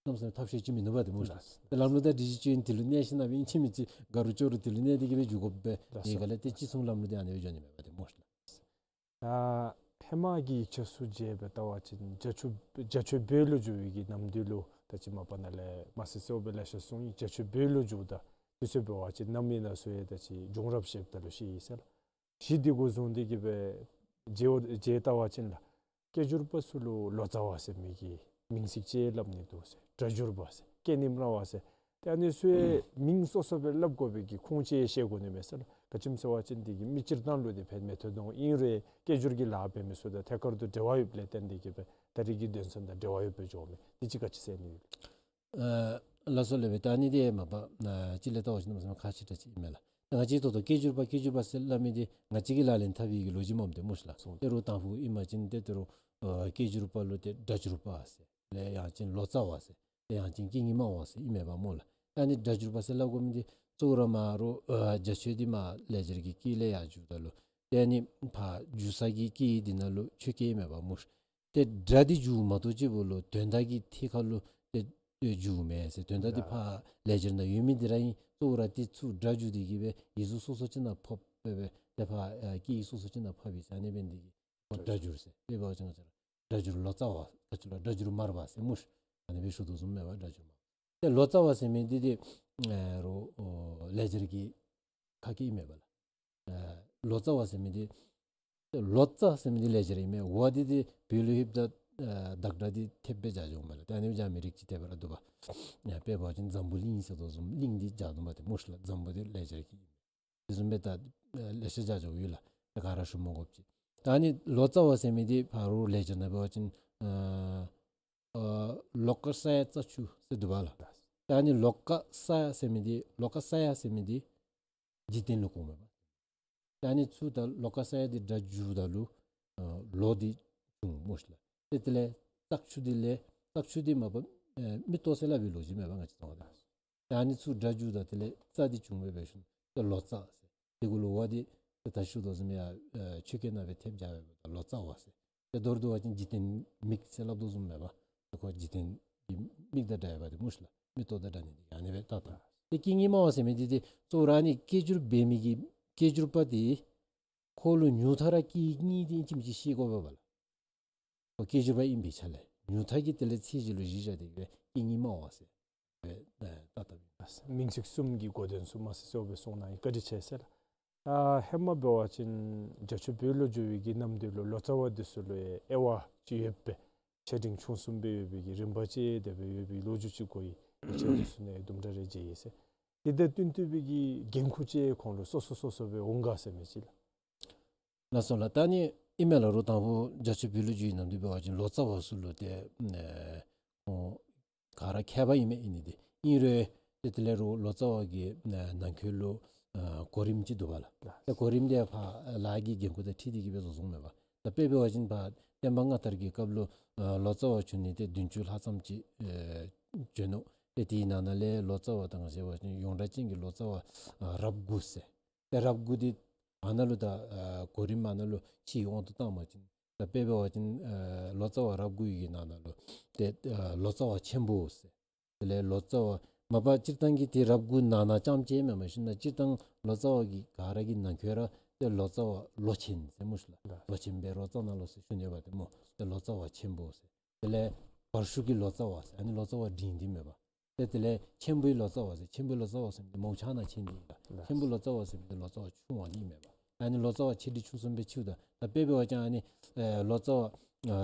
གནམ་མེད་ས་མེད་ཐབས་ཤེས་ཅིག་མིན་ནུག་པ་ཏེ་སྨོ་ཤིག། ལགས། ཏེ་ལམ་ལུགས་དང་སྒྲིག་གཞི་ཅིག་ཨིན་དེ་ལུ་གནས་ཞིན་ན་སྦེ་ཨིན་ཅི་མིན་ཅི་དགའ་རུང་སྐྱོ་རུང་དེ་ལུ་གནས་ཏེ་གི་སྦེ་འགྱོ་དགོཔ་སྦེ། ལགས་སོ། དེ་ག་ལས་ཏེ་ཅིག་མཚུངས་ལམ་ལུགས་འདི་ཨ་ནི་སྦེ་འགྱོ་ནི་མས་པ་ཏེ་སྨོ་ཤིག། ལགས། ཨ་ཧེ་མ་གི་ཡིག་ཆ་ཚུ་མཇལ་སྦེ་བལྟ་བ་ཅིན་རྒྱ་ཆེ་རྒྱ་ཆེ་བོད་ལུ་བསྒྱུར་བའི་གི་ནམ་དུས་ལུ་ད་ཅི་མ་པ་ནཱ་ལས་མ་སི་སེའུ་སྦེ་ལེ་ཤ་གསུངས་ཡི། རྒྱ་ཆེ་བོད་ལུ་བསྒྱུརཝ་ད་ དེ་ཚུ་འབད་བ་ཅིན་གནམ་མེད་ན་ཚུ་ཡང་ད་ཅི་བྱུང་རབས་བཤདཔ་ད་ལུ་ཤེས་ཡི་ཟེར་ལགས། གཞི་དེ་གུ་བཟུང་སྟེ་གི་སྦེ་མཇལ་མཇལ་བལྟ་བ་ཅིན་ལགས། སྐད་སྒྱུར་པ་ཚུ་ལུ་ལོ་ཙཱ་བ་ཟེར་མི་གི་མིང་ཚིག་ཅིག་སླབ་ནི་འདུག་ཟེར། སྒྲ་སྒྱུར་པ་ཟེར། སྐད་རྙིང་མ་བ་ཟེར། ཏེ་ཨ་ནི་ཚུ་ཡང་མིང་སོ་སོ་སྦེ་སླབ་དགོ་པའི་གི་ཁུངས་ཅིག་ཤེས་དགོ་ནི་མས་ཟེར་ལགས། ག་ཅི་སྨོ་ཟེར་བ་ཅིན་དེ་གི་མི་སྤྱིར་བཏང་ལུ་དེ་ཕན་མི་ཐོགས་དོ། ཨིན་རུང་སྐད་སྒྱུར་གྱི་ལཱ་འབད་མི་ཚུ་དང་ཐད་ཀར་དུ་འབྲེལ་བ་ཡོདཔ་ལས་བརྟེན་ཏེ་གི་སྦེ་ད་རིས་ཀྱི་དོན་ཚན་དང་འབྲེལ་བ་ཡོདཔ་སྦེ་འགྱོཝ་མས། དེ་ཅིག་ག་ཅི་ཟེར་ནི་ཡོད། ཨ་ལགས་སོ་ལགས། ད་ཨ་ནི་དེ་མ་པ་ཨ་ཅིག་ལས་བལྟ་བ་ཅིན་ནམ་ཟེར་ན་ཁག་ཆེ་དྲགས་ཅིག་ཨིན་མས་ལགས། ད་ང་བཅས་ད་ལྟོ་སྐད་སྒྱུར་པ་སྐད་སྒྱུར་པ་ཟེར་སླབ་མི་འདི་ང་བཅས་ཀྱིས་ལག་ལེན་འཐབ་པའི་གི་ལོ་རྒྱུས་མས་ཏེ་སྨོ་ལགས། སོ། ཏེ་རུང་དང་ཕུ་ཨིན་པ་ཅིན་ཏེ་ད་རུང་ཨ་སྐད་སྒྱུར་པ་ལུ་ཏེ་སྒྲ་སྒྱུར་པ་ཟེར། ལས་ཡང་ཅིན་ལོ་ཙཱ་བ་ཟེར། ཏེ་ཡང་ཅིན་སྐད་རྙིང་མ་བ་ཟེར་ཨིན་མས་པ་སྨོ་ལགས། ད་ཨ་ནི་སྒྲ་སྒྱུར་པ་ཟེར་སླབ་དགོ་མི་འདི་གཙོ་བོ་ར་མ་རུང་ཨ་བརྒྱ་ཆོས་འདི་མ་ལེགས་སྦྱར་གྱི་སྐད་ལས་ཡར་བསྒྱུརཝ་ད་ལུ་ཏེ་ཨ་ནི་ཕར་བསྒྱུར་ས་གི་སྐད་འདི་ནང་ལུ་ཆོས་སྐད་ཨིན་མས་པ་སྨོ། ཏེ་སྒྲ་འདི་བསྒྱུརཝ་མ་གཏོགས་གཅིག་པོ་ལུ་དོན་དག་གི་ཐད་ཁར་ལུ་ཏེ་ཏེ་བསྒྱུརཝ་མེན་ཟེར། དོན་དག་འདི་ཕར་ལེགས་སྦྱར་ནང་ཡོད་མི་འདི་ར་ཨིན། གཙོ་བོ་ར་འདི་ཚུ་སྒྲ་བསྒྱུར་ཏེ་གི་སྦེ་ཡིག་གཟུགས་སོ་སོ་ཅིག་ནང་ཕབ་སྦེ་སྦེ་ཏེ་ཕར་ཨ་སྐད་ཡིག་སོ་སོ་ཅིག་ནང་ཕབ་ཡི་ཟེར། ཨ་ནི་འབད་ནི་འདི་གིས་སྒྲ་སྒྱུར་ཟེར། དཔེ་འབད་བ་ཅིན་ང་བཅས་ར་སྒྲ་སྒྱུར་ལོ་ཙཱ་བ་ག་ཅི་ལོ་སྒྲ་སྒྱུར་མར་པ་ཟེར་སྨོ་ཤིག། ཨ་ནི་སྦེ་ཞུ་དོ་བཟུམ་མས་པ། སྒྲ་སྒྱུར་མར་པ། ཏེ་ལོ་ཙཱ་བ་ཟེར་མི་འདི་ཏེ་ཨ་རུང་ཨོ་ལེགས་སྦྱར་གྱི་ཁ་སྐད་ཨིན་མས་པ་ལགས། ཨ་ལོ་ཙཱ་བ་ཟེར་མི་འདི་ལོ་ཙཱ་ཟེར་མི་འདི་ལེགས་སྦྱར་ཨིན་མས། བ་འདི་ཏེ་བོད་ལུ་ལྷོདཔ་ད་ཨ་བདག་སྒྲ་འདི་ཐེབས་སྦེ་སྦྱར་འགྱོཝ་མས་ལགས། ཏེ་ཨ་ནི་སྦྱར་མི་རིགས་ཅིག་དེ་སྦེ་ར་འདུག་པ། ཨ་དཔེ་འབད་བ་ཅིན་འཛམ་བུ་གླིང་ཟེར་དོ་བཟུམ་གླིང་འདི་སྦྱར་དོ་མས་ཏེ་སྨོ་ཤིག་ལགས། འཛམ་བུ་འདི་ལེགས་སྦྱར་གྱི་ཨིན་མས། དེ་བཟུམ་སྦེ་ད་ཨ་ལེ་ཤ་སྦྱར་འགྱོཝ་ཡོད་ལགས། ཏེ་ག་ར་ཞུ་མ་དགོཔ་ཅིག། ད་ཨ་ནི་ལོ་ཙཱ་བ་ཟེར་མི་འདི་ཕར་རུང་ལེགས་སྦྱར་ནང་འབད་བ་ཅིན་ཨ་ཨ་ལོ་ཀ་ས་ཡ་ཙ་ཆུ་ཟེར་འདུག་པ་ལགས། ད་ཨ་ནི་ལོ་ཀ་ས་ཡ་ཟེར་མི་འདི་ལོ་ཀ་ས་ཡ་ཟེར་མི་འདི་འཇིག་རྟེན་ལུ་གོཝ་མས་པ། ད་ཨ་ནི་ཚུར་ད་ལོ་ཀ་ས་ཡ་འདི་སྒྲ་བསྒྱུརཝ་ད་ལུ་ཨ་ལོ་འདི་བྱུང་སྨོ་ཤིག་ལགས། ཏེ་དེ་ལས་ཙ་ཆུ་འདི་ལས་ཙ་ཆུ་འདི་མ་པ་ཨ་མིག་ཏོ་ཟེར་སླབ་པའི་ལོ་རྒྱུས་མས་པ་ང་བཅས་ཚང་བ་ད། ད་ཨ་ནི་ཚུར་སྒྲ་བསྒྱུརཝ་ད་དེ་ལས་ཙ་འདི་བྱུང་སྦེ་འབད་ཞིནམ་ཏེ་ལོ་ཙཱ་ཟེར། དེ་གུ་ལུ་བ་འདི་ཏེ་ད་ཞུ་དོ་བཟུམ་ཡར་ཨ་ཆོས་སྐད་ནང་སྦེ་ཐེབས་སྦྱར་སྦེ་ད་ལོ་ཙཱ་བ་ཟེར། ཏེ་མདོར་བསྡུ་བ་ཅིན་འཇིག་རྟེན་མིག་ཟེར་སླབ་དོ་བཟུམ་མས་པ། ཏེ་ཁོ་འཇིག་རྟེན་གྱི་མིག་དང་འདྲ་བ་འདི་སྨོ་ཤིག་ལགས། མིག་ཏོ་དང་འདྲ་ནི་འདི་ཨ་ནི་སྦེ་ད་ད། ཏེ་སྐད་རྙིང་མ་བ་ཟེར་མི་འདི་ཏེ་གཙོ་བོ་ར་ཨ་ནི་སྐད་སྒྱུར་འབད་མི་གི་སྐད་སྒྱུར་པ་འདི་ཁོ་ལུ་ཉུང་མཐའ་ར་སྐད་རྙིང་འདི་ཨིན་ཅི་མིན་ཅི་ཤེས་དགོ་པས་པ་ལགས། ཁོ་སྐད་སྒྱུར་པ་ཨིན་པའི་ཆ་ལས་ཉུང་མཐའ་གི་དེ་ལས་ཚད་གཞི་ལུ་གཞི་བཞག་སྟེ་གི་སྦེ་སྐད་རྙིང་མ་བ་ཟེར་སྦེ་ད་ད་ད་མིང་ཚིག་གསུམ་གྱི་གོ་དོན་ཚུ་མ་ཟད་གསལ་སྦེ་གསུངས་གནང་ཡི། བཀའ་དྲིན་ཆེ་ཟེར་ལགས། ཨ་ཧེ་མ་འབད་བ་ཅིན་རྒྱ་ཆོས་བོད་ལུ་འགྱོ་བའི་གི་གནམ་དུས་ལུ་ལོ་ཙཱ་བ་འདི་ཚུ་ལུ་ཡང་དབྱེ་བ་ཅིག་ཡོད་པས། ཆེ་འབྲིང་ཆུང་གསུམ་སྦེ་ཡོད་པའི་གི་རིམ་པ་ཅིག་དེ་སྦེ་ཡོད་པའི་ལོ་རྒྱུས་ཅིག་གོ་ཡི། ཡིག་ཆ་འདི་ཚུ་ནང་དུམ་གྲ་རེ་མཇལ་ཡི་ཟེར། དེ་དང་བསྟུན་ཏེ་སྦེ་གི་འགན་ཁུར་ཅིག་ཁོང་ལུ་སོ་སོ་སོ་སོ་སྦེ་འོང་ག་ཟེར་མི་ཅིག་ལགས། ལགས་སོ་ལགས། ད་ཨ་ནི་ཨིན་མས་ལགས། རུང་དང་ཕུ་རྒྱ་ཆོས་བོད་ལུ་འགྱོ་བའི་གནམ་དུས་འབད་བ་ཅིན་ལོ་ཙཱ་བ་ཚུ་ལུ་ཏེ་ཨ་ཁོང་ག་ར་མཁས་པ་ཨིན་མས། ཨིན་ནི་འདི་ཨིན་རུང་ཏེ་དེ་ལས་རུང་ལོ་ཙཱ་བ་གི་ཨ་ནང་འཁོད་ལུ་ཨ་གོ་རིམ་ཅིག་འདུག་པ་ལགས། ཏེ་གོ་རིམ་འདི་ཕར་ལཱ་གི་འགན་ཁུར་དང་འཁྲིལ་ཏེ་གི་སྦེ་བཟོ་བཟོཝ་མས་པ། ད་དཔེ་འབད་བ་ཅིན་ཕར་བསྟན་པ་སྔ་དར་གྱི་སྐབས་ལུ་ཨ་ལོ་ཙཱ་བ་བྱོན་ནི་ཏེ་བདུན་ཅུ་ལྷག་ཙམ་ཅིག་ཨ་བྱོན་ནུག། ཏེ་དེའི་ནང་ན་ལས་ལོ་ཙཱ་བ་ད་ང་བཅས་འབད་བ་ཅིན་ཡོངས་གྲགས་ཅན་གྱི་ལོ་ཙཱ་བ་ཨ་རབས་དགུ་ཟེར། ཏེ་རབས་དགུ་འདི་ཨ་ནཱ་ལུ་ད་ཨ་གོ་རིམ་ཨ་ནཱ་ལུ་ཕྱིའི་དབང་དུ་བཏང་བ་ཅིན་ད་དཔེ་འབད་བ་ཅིན་ཨ་ལོ་ཙཱ་བ་རབས་དགུ་ཡི་གི་ནང་ན་ལུ་ཏེ་ཨ་ལོ་ཙཱ་བ་ཆེན་པོ་ཟེར། དེ་ལས་ལོ་ཙཱ་བ་མ་པ་སྤྱིར་བཏང་གི་ཏེ་རབས་དགུ་ནང་ན་རྐྱངམ་ཅིག་མེན་མས་ཤིག་ན། སྤྱིར་བཏང་ལོ་ཙཱ་བ་གི་ག་ར་གི་ནང་འཁོད་ར་ཏེ་ལོ་ཙཱ་བ་ལོ་ཆེན་ཟེར་སྨོ་ཤིག་ལགས། ལོ་ཆེན་བཻ་རོ་ཙ་ན་ལོ་ཟེར་ཞུ་ནི་འབད་དེ་སྨོ། ཏེ་ལོ་ཙཱ་བ་ཆེན་པོ་ཟེར། དེ་ལས་བར་ཤུགས་ཀྱི་ལོ་ཙཱ་བ་ཟེར་ཨ་ནི་ལོ་ཙཱ་བ་འབྲིང་འདི་མས་པ། ཏེ་དེ་ལས་ཆེན་པོའི་ལོ་ཙཱ་བ་ཟེར། ཆེན་པོའི་ལོ་ཙཱ་བ་ཟེར་མི་འདི་མོ་ཆ་ན་ཆེན་འདི་ཨིན་པ། ལགས། ཆེན་པོའི་ལོ་ཙཱ་བ་ཟེར་མི་འདི་ལོ་ཙཱ་བ་ཆུང་བ་འདི་ཨིན་མས་པ། ཨ་ནི་ལོ་ཙཱ་བ་ཆེ་འབྲིང་ཆུང་གསུམ་སྦེ་ཕྱེཝ་ད་ད་དཔེ་འབད་བ་ཅིན་ཨ་ནི་ཨེ་ལོ་ཙཱ་བ་ཨ་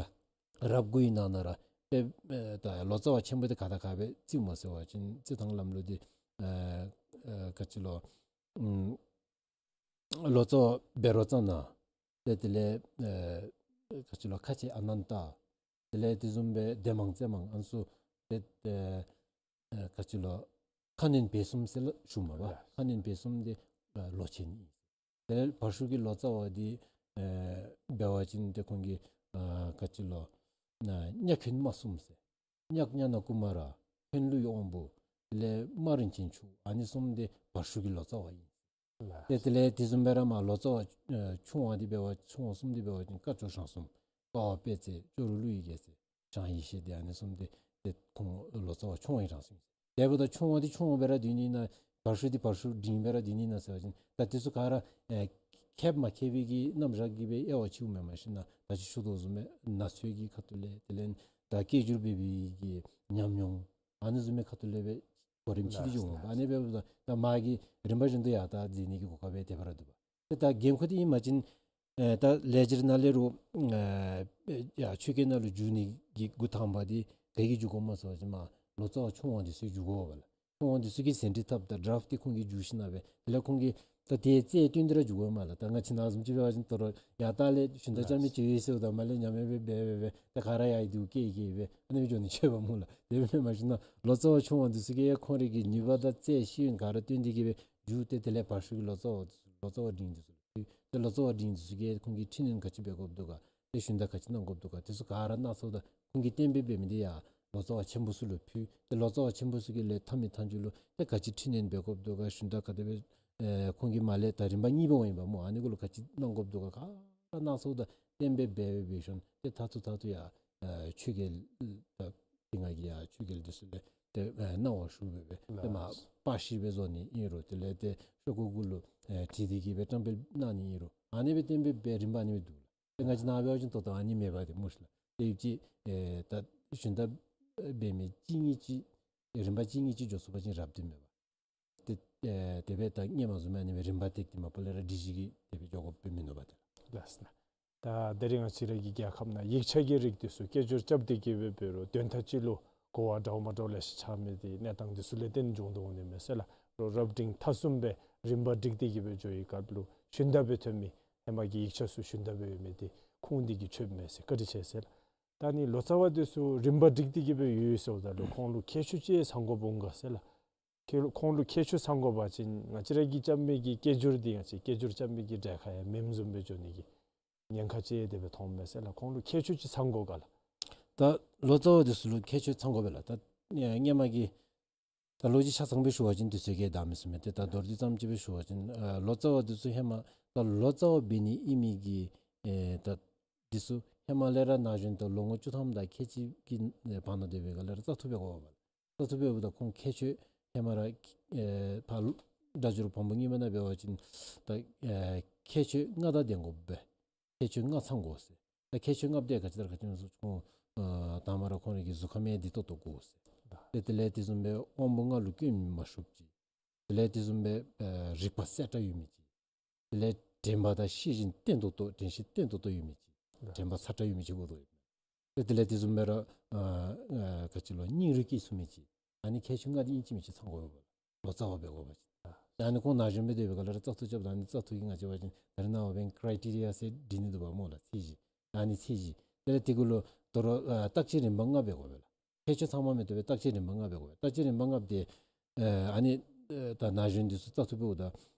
རབས་དགུ་ཡི་ནང་ན་ར་དཔེ་ཨེ་ད་ལོ་ཙཱ་བ་ཆེན་པོ་འདི་ག་དང་ག་སྦེ་རྩིཝ་སྨོ་ཟེར་བ་ཅིན་རྩི་ཐངས་ལམ་ལུགས་འདི་ཨེ་ཨེ་ག་ཅི་ལོ་ཨམ་ལོ་ཙཱ་བ་བཻ་རོ་ཙ་ན། ཏེ་དེ་ལས་ཨེ་ག་ཅི་ལོ་ཁ་ཆེ་ཨ་ནན་ཏ། དེ་ལས་དེ་བཟུམ་སྦེ་སྡེ་མང་རྩེ་མང་ཨ་ནི་ཚུ་ཏེ་ཨེ་ཨེ་ག་ཅི་ལོ་ཁ་གནོན་བཻ་གསུམ་ཟེར་སླབ་ཞུཝ་མས་པ། ལགས། ཁ་གནོན་བཻ་གསུམ་འདི་ཨེ་ལོ་ཆེན་ཨིན། དེ་ལས་བར་ཤུགས་ཀྱི་ལོ་ཙཱ་བ་འདི་ཨེ་འབད་བ་ཅིན་ཏེ་ཁོང་གི་ཨ་ག་ཅི་ལོ་ཨ་གཉགས་འཁོན་མ་གསུམ་ཟེར། གཉགས་ཉ་ན་ཀུ་མ་ར་འཁོན་ལུས་དབང་པོ་དེ་ལས་མ་རིན་ཆེན་མཆོག་ཨ་ནི་གསུམ་འདི་བར་ཤུགས་ཀྱི་ལོ་ཙཱ་བ་ཨིན། ལགས། ཏེ་དེ་ལས་དེ་བཟུམ་སྦེ་ར་མར་ལོ་ཙཱ་བ་ཨེ་ཆུང་བ་འདི་འབད་བ་ཆུང་བ་གསུམ་འདི་འབད་བ་ཅིན་སྐ་ཅོག་ཞང་གསུམ་ཀ་བ་དཔལ་བརྩེགས་ཅོག་རོ་ཀླུ་ཡི་རྒྱལ་མཚན་ཞང་ཡེ་ཤེས་འདི་ཨ་ནི་གསུམ་འདི་ཏེ་ཁོང་ལོ་ཙཱ་བ་ཆུང་བ་ཨིན་རང་སོང་ཡི། དེ་འབདཝ་ད་ཆུང་བ་འདི་ཆུང་བ་སྦེ་ར་སྡོད་ནི་ན་བར་ཤུགས་འདི་བར་ཤུགས་འབྲིང་སྦེ་ར་སྡོད་ནི་ན་ཟེར་བ་ཅིན་ད་དེ་ཚུ་ག་ར་ཨེ་མཁསཔ་མ་མཁས་པའི་གི་རྣམ་གཞག་གིས་སྦེ་དབྱེ་བ་ཕྱེཝ་མེན་མས་ཤིག་ན། ད་ཅི་ཞུ་དོ་བཟུམ་སྦེ་ན་ཚོད་ཀྱི་ཁ་ཐུག་ལས་དེ་ལས་ད་སྐད་སྒྱུར་འབད་བའི་གི་ཉམས་མྱོང་ཨ་ནི་བཟུམ་མའི་ཁ་ཐུག་ལས་སྦེ་ གོ་རིམ་ཕྱེ་སྟེ་འགྱོཝ་མས། ཨ་ནི་སྦེ་འབདཝ་ད་མ་གི་རིམ་པ་བཞིན་དུ་ཡར་ད་འཛེགས་ནི་གི་གོ་སྐབས་སྦེ་དེ་སྦེ་ར་འདུག་པ། ཏེ་ད་འགན་ཁུར་འདི་ཨིན་པ་ཅིན་ཨེ་ད་ལེགས་སྦྱར་ནང་ལས་རུང་ཨེ་ཡར་ཆོས་སྐད་ནང་ལུ་བསྒྱུར་ནི་གི་འགོ་དང་པ་འདི་ག་གིས་བསྒྱུར་དགོཔ་སྨོ་ཟེར་བ་ཅིན་མར་ལོ་ཙཱ་བ་ཆུང་བ་འདི་ཚུ་བསྒྱུར་དགོ་པས་ལགས། ཆུང་བ་འདི་ཚུ་གིས་ཟིན་བྲིས་བཏབ་ད་ཌ་རཱཕ་འདི་ཁོང་གིས་བསྒྱུར་ཞིནམ་ལས་དེ་ལས་ཁོང་གིས་ད་དེ་རྩལ་བཏོན་ཏེ་ར་བསྒྱུར་དགོ་པས་མས་ལགས། ད་ང་བཅས་ནཱ་བཟུམ་ཅིག་འབད་བ་ཅིན་ད་རུང་ཡར་ད་ལས་ཞུན་དག་རྐྱབ་མི་ཅིག་ཡོད་ཟེརཝ་ད་མར་ལས་ཉམས་ཡང་སྦེ་འབད་འབད་འབད་ད་ག་ར་ཡར་འདི་བཀལ་བཀལ་སྦེ་ཨ་ནི་སྦེ་འགྱོ་ནི་ཅིག་འབདཝ་སྨོ་ལགས། དེ་སྦེ་མེན་པར་ཞིནམ་ལས་ལོ་ཙཱ་བ་ཆུང་བ་འདི་ཚུ་གིས་ཁོང་རའི་གི་ནུས་པ་དང་རྩལ་ཤེས་ཡོན་ག་ར་བཏོན་ཏེ་གིས་སྦེ་བསྒྱུར་ཏེ་དེ་ལས་བར་ཤུལ་གྱི་ལོ་ཙཱ་བ་ལོ་ཙཱ་བ་འབྲིང་འདི་ཚུ་ལུ་ཕུལ། ཏེ་ལོ་ཙཱ་བ་འབྲིང་འདི་ཚུ་གིས་ཁོང་གིས་འཕྲི་སྣོན་ག་ཅི་འབད་དགོཔ་འདུག་ག། ཏེ་ཞུན་དག་ག་ཅི་གནང་དགོཔ་འདུག་ག། དེ་ཚུ་ག་ར་སྣ་ཚོགས་དང་ཁོང་གིས་གཏན་འབེབས་འབད་མི་འདི་ཡར་ལོ་ཙཱ་བ་ཆེན་པོ་ཚུ་ལུ་ཕུལ། ཏེ་ལོ་ཙཱ་བ་ཆེན་པོ་ཚུ་གིས་ལས་མཐའ་མའི་མཐའ་མཇུག་ལུ་ཏེ་ག་ཅི་འཕྲི་སྣོན་འབད་དགོཔ་འདུག་ག། ཞུན་དག་ག་དེ་སྦེ་ཨེ་ཁོང་གིས་མར་ལས་ད་རིམ་པ་གཉིས་པ་འོང་ཡི་པ་སྨོ། ཨ་ནི་གུ་ལུ་ག་ཅི་གནང་དགོཔ་འདུག་ག། ག་ར་སྣ་ཚོགས་དང་གཏན་འབེབས་འབད་འབད་འབད་ཞིནམ་ཏེ་མཐར་ཐུག་མཐར་ཐུག་ཡར་ཨེ་ཆོས་རྒྱལ་ད་དེ་སྔ་གི་ཡར་ཆོས་རྒྱལ་འདི་ཚུ་ལས་ཏེ་ཨེ་གནང་བ་ཞུ་འབད་འབད་ཏེ་མར་པར་ཤིང་སྦེ་བཟོ་ནི་ཨིན་རུང་དེ་ལས་ཏེ་ཤོག་ཀུ་གུ་ལུ་ཨེ་བྲིས་ཏེ་གིས་སྦེ་བཀྲམ་སྤེལ་གནང་ནི་ཨིན་རུང་ཨ་ནི་སྦེ་གཏན་འབེབས་འབད་རིམ་པ་ཨ་ནི་སྦེ་འདུག་ལགས། ཏེ་ང་བཅས་ནཱ་འབད་བ་ཅིན་ད་ལྟོ་ཨ་ནི་མེད་པ་དེ་སྨོ་ཤིག་ལགས། ཏེ་ཡུདཔ་ཅིག་ཨེ་ད་ཞུན་དག་འབད་མི་གཅིག་གཉིས་ཅིག་རིམ་པ་གཅིག་གཉིས་ཅིག་འགྱོ་ཚུགས་པ་ཅིན་རབ་ཏུ་མེད་པ། ཏེ་ཨེ་དེ་སྦེ་ད་སྔོན་མ་བཟུམ་ཨ་ནི་སྦེ་རིམ་པ་བཏེགས་ཏེ་མ་པ་ལས་ར་སྒྲིག་གཞི་གིས་དེ་སྦེ་འགྱོ་དགོཔ་སྦེ་མིན་ནུག་པ་ཏེ་ལགས། ལགས་སོ། ད་དེ་རིང་ང་བཅས་ར་གི་རྒྱལ་ཁབ་ནང་ཡིག་ཆ་གི་རིགས་འདི་ཚུ་སྐད་སྒྱུར་རྐྱབ་སྟེ་གིས་སྦེ་འབད་རུང་དོན་དག་ཅིག་ལུ་གོ་བ་འདྲཝ་མ་འདྲཝ་ལེ་ཤ་ཆགས་མི་འདི་གནས་སྟངས་འདི་ཚུ་ལས་བརྟེན་འབྱུང་དོ་འོང་ནི་མས་ཟེར་ལགས། རོགས་རབ་འབྲིང་ཐ་གསུམ་སྦེ་རིམ་པ་བསྒྲིགས་ཏེ་གིས་སྦེ་འགྱོ་བའི་སྐབས་ལུ་ཞུན་དག་སྦེ་ཐོན་མི་ཧེ་མ་གི་ཡིག་ཆ་ཚུ་ཞུན་དག་སྦེ་ཡོད་མི་འདི་ཁུངས་འདི་གིས་ཆོདཔ་མས་ཟེར་བཀའ་དྲིན་ཆེ་ཟེར་ལགས། ད་ནི་ལོ་ཙཱ་བ་འདི་ཚུ་རིམ་པ་བསྒྲིགས་ཏེ་གིས་སྦེ་ཡོད་ཡོད་ཟེརཝ་ད་ལུ་ཁོང་ལུ་ཁྱད་ཆོས་ཅིག་ཚང་དགོཔ་འོང་ག་ཟེར་ལགས། ཁྱེད་ལུ་ཁོང་ལུ་ཁྱད་ཆོས་ཚང་དགོ་པ་ཅིན་ང་བཅས་ར་གིས་རྐྱབ་མི་གི་སྐད་སྒྱུར་འདི་ང་བཅས་སྐད་སྒྱུར་རྐྱབ་མི་གི་གྲལ་ཁར་ཡང་མེནམ་བཟུམ་སྦེ་འགྱོ་ནི་གི་ཉེན་ཁ་ཅིག་དེ་སྦེ་མཐོངམ་མས་ཟེར་ལགས། ཁོང་ལུ་ཁྱད་ཆོས་ཅིག་ཚང་དགོ་ག་ལགས། ད་ལོ་ཙཱ་བ་འདི་ཚུ་ལུ་ཁྱད་ཆོས་ཚང་དགོ་པས་ལགས། ད་ཨེ་སྔོན་མ་གི་ད་ལོ་རྒྱུས་ཆ་ཚང་སྦེ་ཞུ་བ་ཅིན་དུས་ཚོད་ཀྱིས་འདང་མི་ཚུགས་མས། ཏེ་ད་མདོར་བསྡུས་ཙམ་ཅིག་སྦེ་ཞུ་བ་ཅིན་ཨ་ལོ་ཙཱ་བ་འདི་ཚུ་ཧེ་མ་ད་ལོ་ཙཱ་བ་འབད་ནི་ཨིན་མི་གི་ཨེ་ད་འདི་ཚུ་ཧེ་མ་ལས་ར་ན་གཞོན་དང་ལོ་ངོ་བཅུ་ཐམ་དང་ཁལ་གཅིག་གི་ཨེ་བར་ན་སྡོད་པའི་སྒང་ལས་ར་བཙག་འཐུ་འབད་དགོ་པས་ལགས། བཙག་འཐུ་འབདཝ་ད་ཁོང་ཁྱད་ཆོས་ཧེ་མ་ར་ཨེ་ཕར་སྒྲ་སྒྱུར་བམ་པོ་གཉིས་པ་ནང་འབད་བ་ཅིན་ད་ཨེ་ཁྱད་ཆོས་ལྔ་དང་ལྡན་དགོ་པས། ཁྱད་ཆོས་ལྔ་ཚང་དགོ་ཟེར། ད་ཁྱད་ཆོས་ལྔ་འདི་ག་ཅི་ལྟར་ག་ཅི་སྨོ་ཟེར་ཁོང་ཨ་དང་པ་ར་ཁོང་རའི་གི་གཟུགས་ཁམས་ཡང་བདེ་ཏོག་ཏོ་དགོ་ཟེར། ཏེ་དེ་ལས་དེ་བཟུམ་སྦེ་དབང་པོ་ལྔ་ལུ་སྐྱོན་མ་ཤོརཝ་ཅིག། དེ་ལས་དེ་བཟུམ་སྦེ་ཨ་རིག་པ་གསལ་དྲགས་ཡོད་མི་ཅིག། དེ་ལས་དྲན་པ་དང་ཤེས་བཞིན་བརྟན་ཏོག་ཏོ་དྲན་ཤེས་བརྟན་ཏོག་ཏོ་ཡོད་མི་ཅིག། དྲན་པ་ཚ་དྲགས་ཡོད་མི་ཅིག་དགོ་དོ་ཡོད། ཏེ་དེ་ལས་དེ་བཟུམ་སྦེ་ར་ཨ་ཨ་ག་ཅི་ལོ་སྙིང་རུས་སྐྱེ་ཚུགས་མི་ཅིག། ཨ་ནི་ཁྱད་ཆོས་ལྔ་འདི་ཨིན་ཅི་མིན་ཅི་ཚང་དགོ་པས། ལོ་ཙཱ་བ་འབད་དགོ་པ་ཅིན། ད་ཨ་ནི་ཁོང་ན་གཞོན་སྦེ་སྡོད་པའི་སྒང་ལས་ར་བཙག་འཐུ་རྐྱབ་ད་ཨ་ནི་བཙག་འཐུ་གིས་ང་བཅས་འབད་བ་ཅིན་ད་རེས་ནངས་པ་འབདན་ཀ་རའི་ཊི་རི་ཡ་ཟེར་སྒྲིག་ནི་འདུག་པ་སྨོ་ལགས། ཚད་གཞི། ཨ་ནི་ཚད་གཞི། དེ་ལས་དེ་གུ་ལུ་དོ་རུང་ཨ་བརྟག་དཔྱད་རིམ་པ་ལྔ་འབད་དགོ་པས་ལགས། ཁྱད་ཆོས་ཚང་མ་མི་བཏུབ་པས། བརྟག་དཔྱད་རིམ་པ་ལྔ་འབད་དགོ་པས། བརྟག་དཔྱད་རིམ་པ་ལྔ་འདི་ཨ་ཨ་ནི་ཨ་ད་ན་གཞོན་འདི་ཚུ་བཙག་འཐུ་འབདཝ་ད་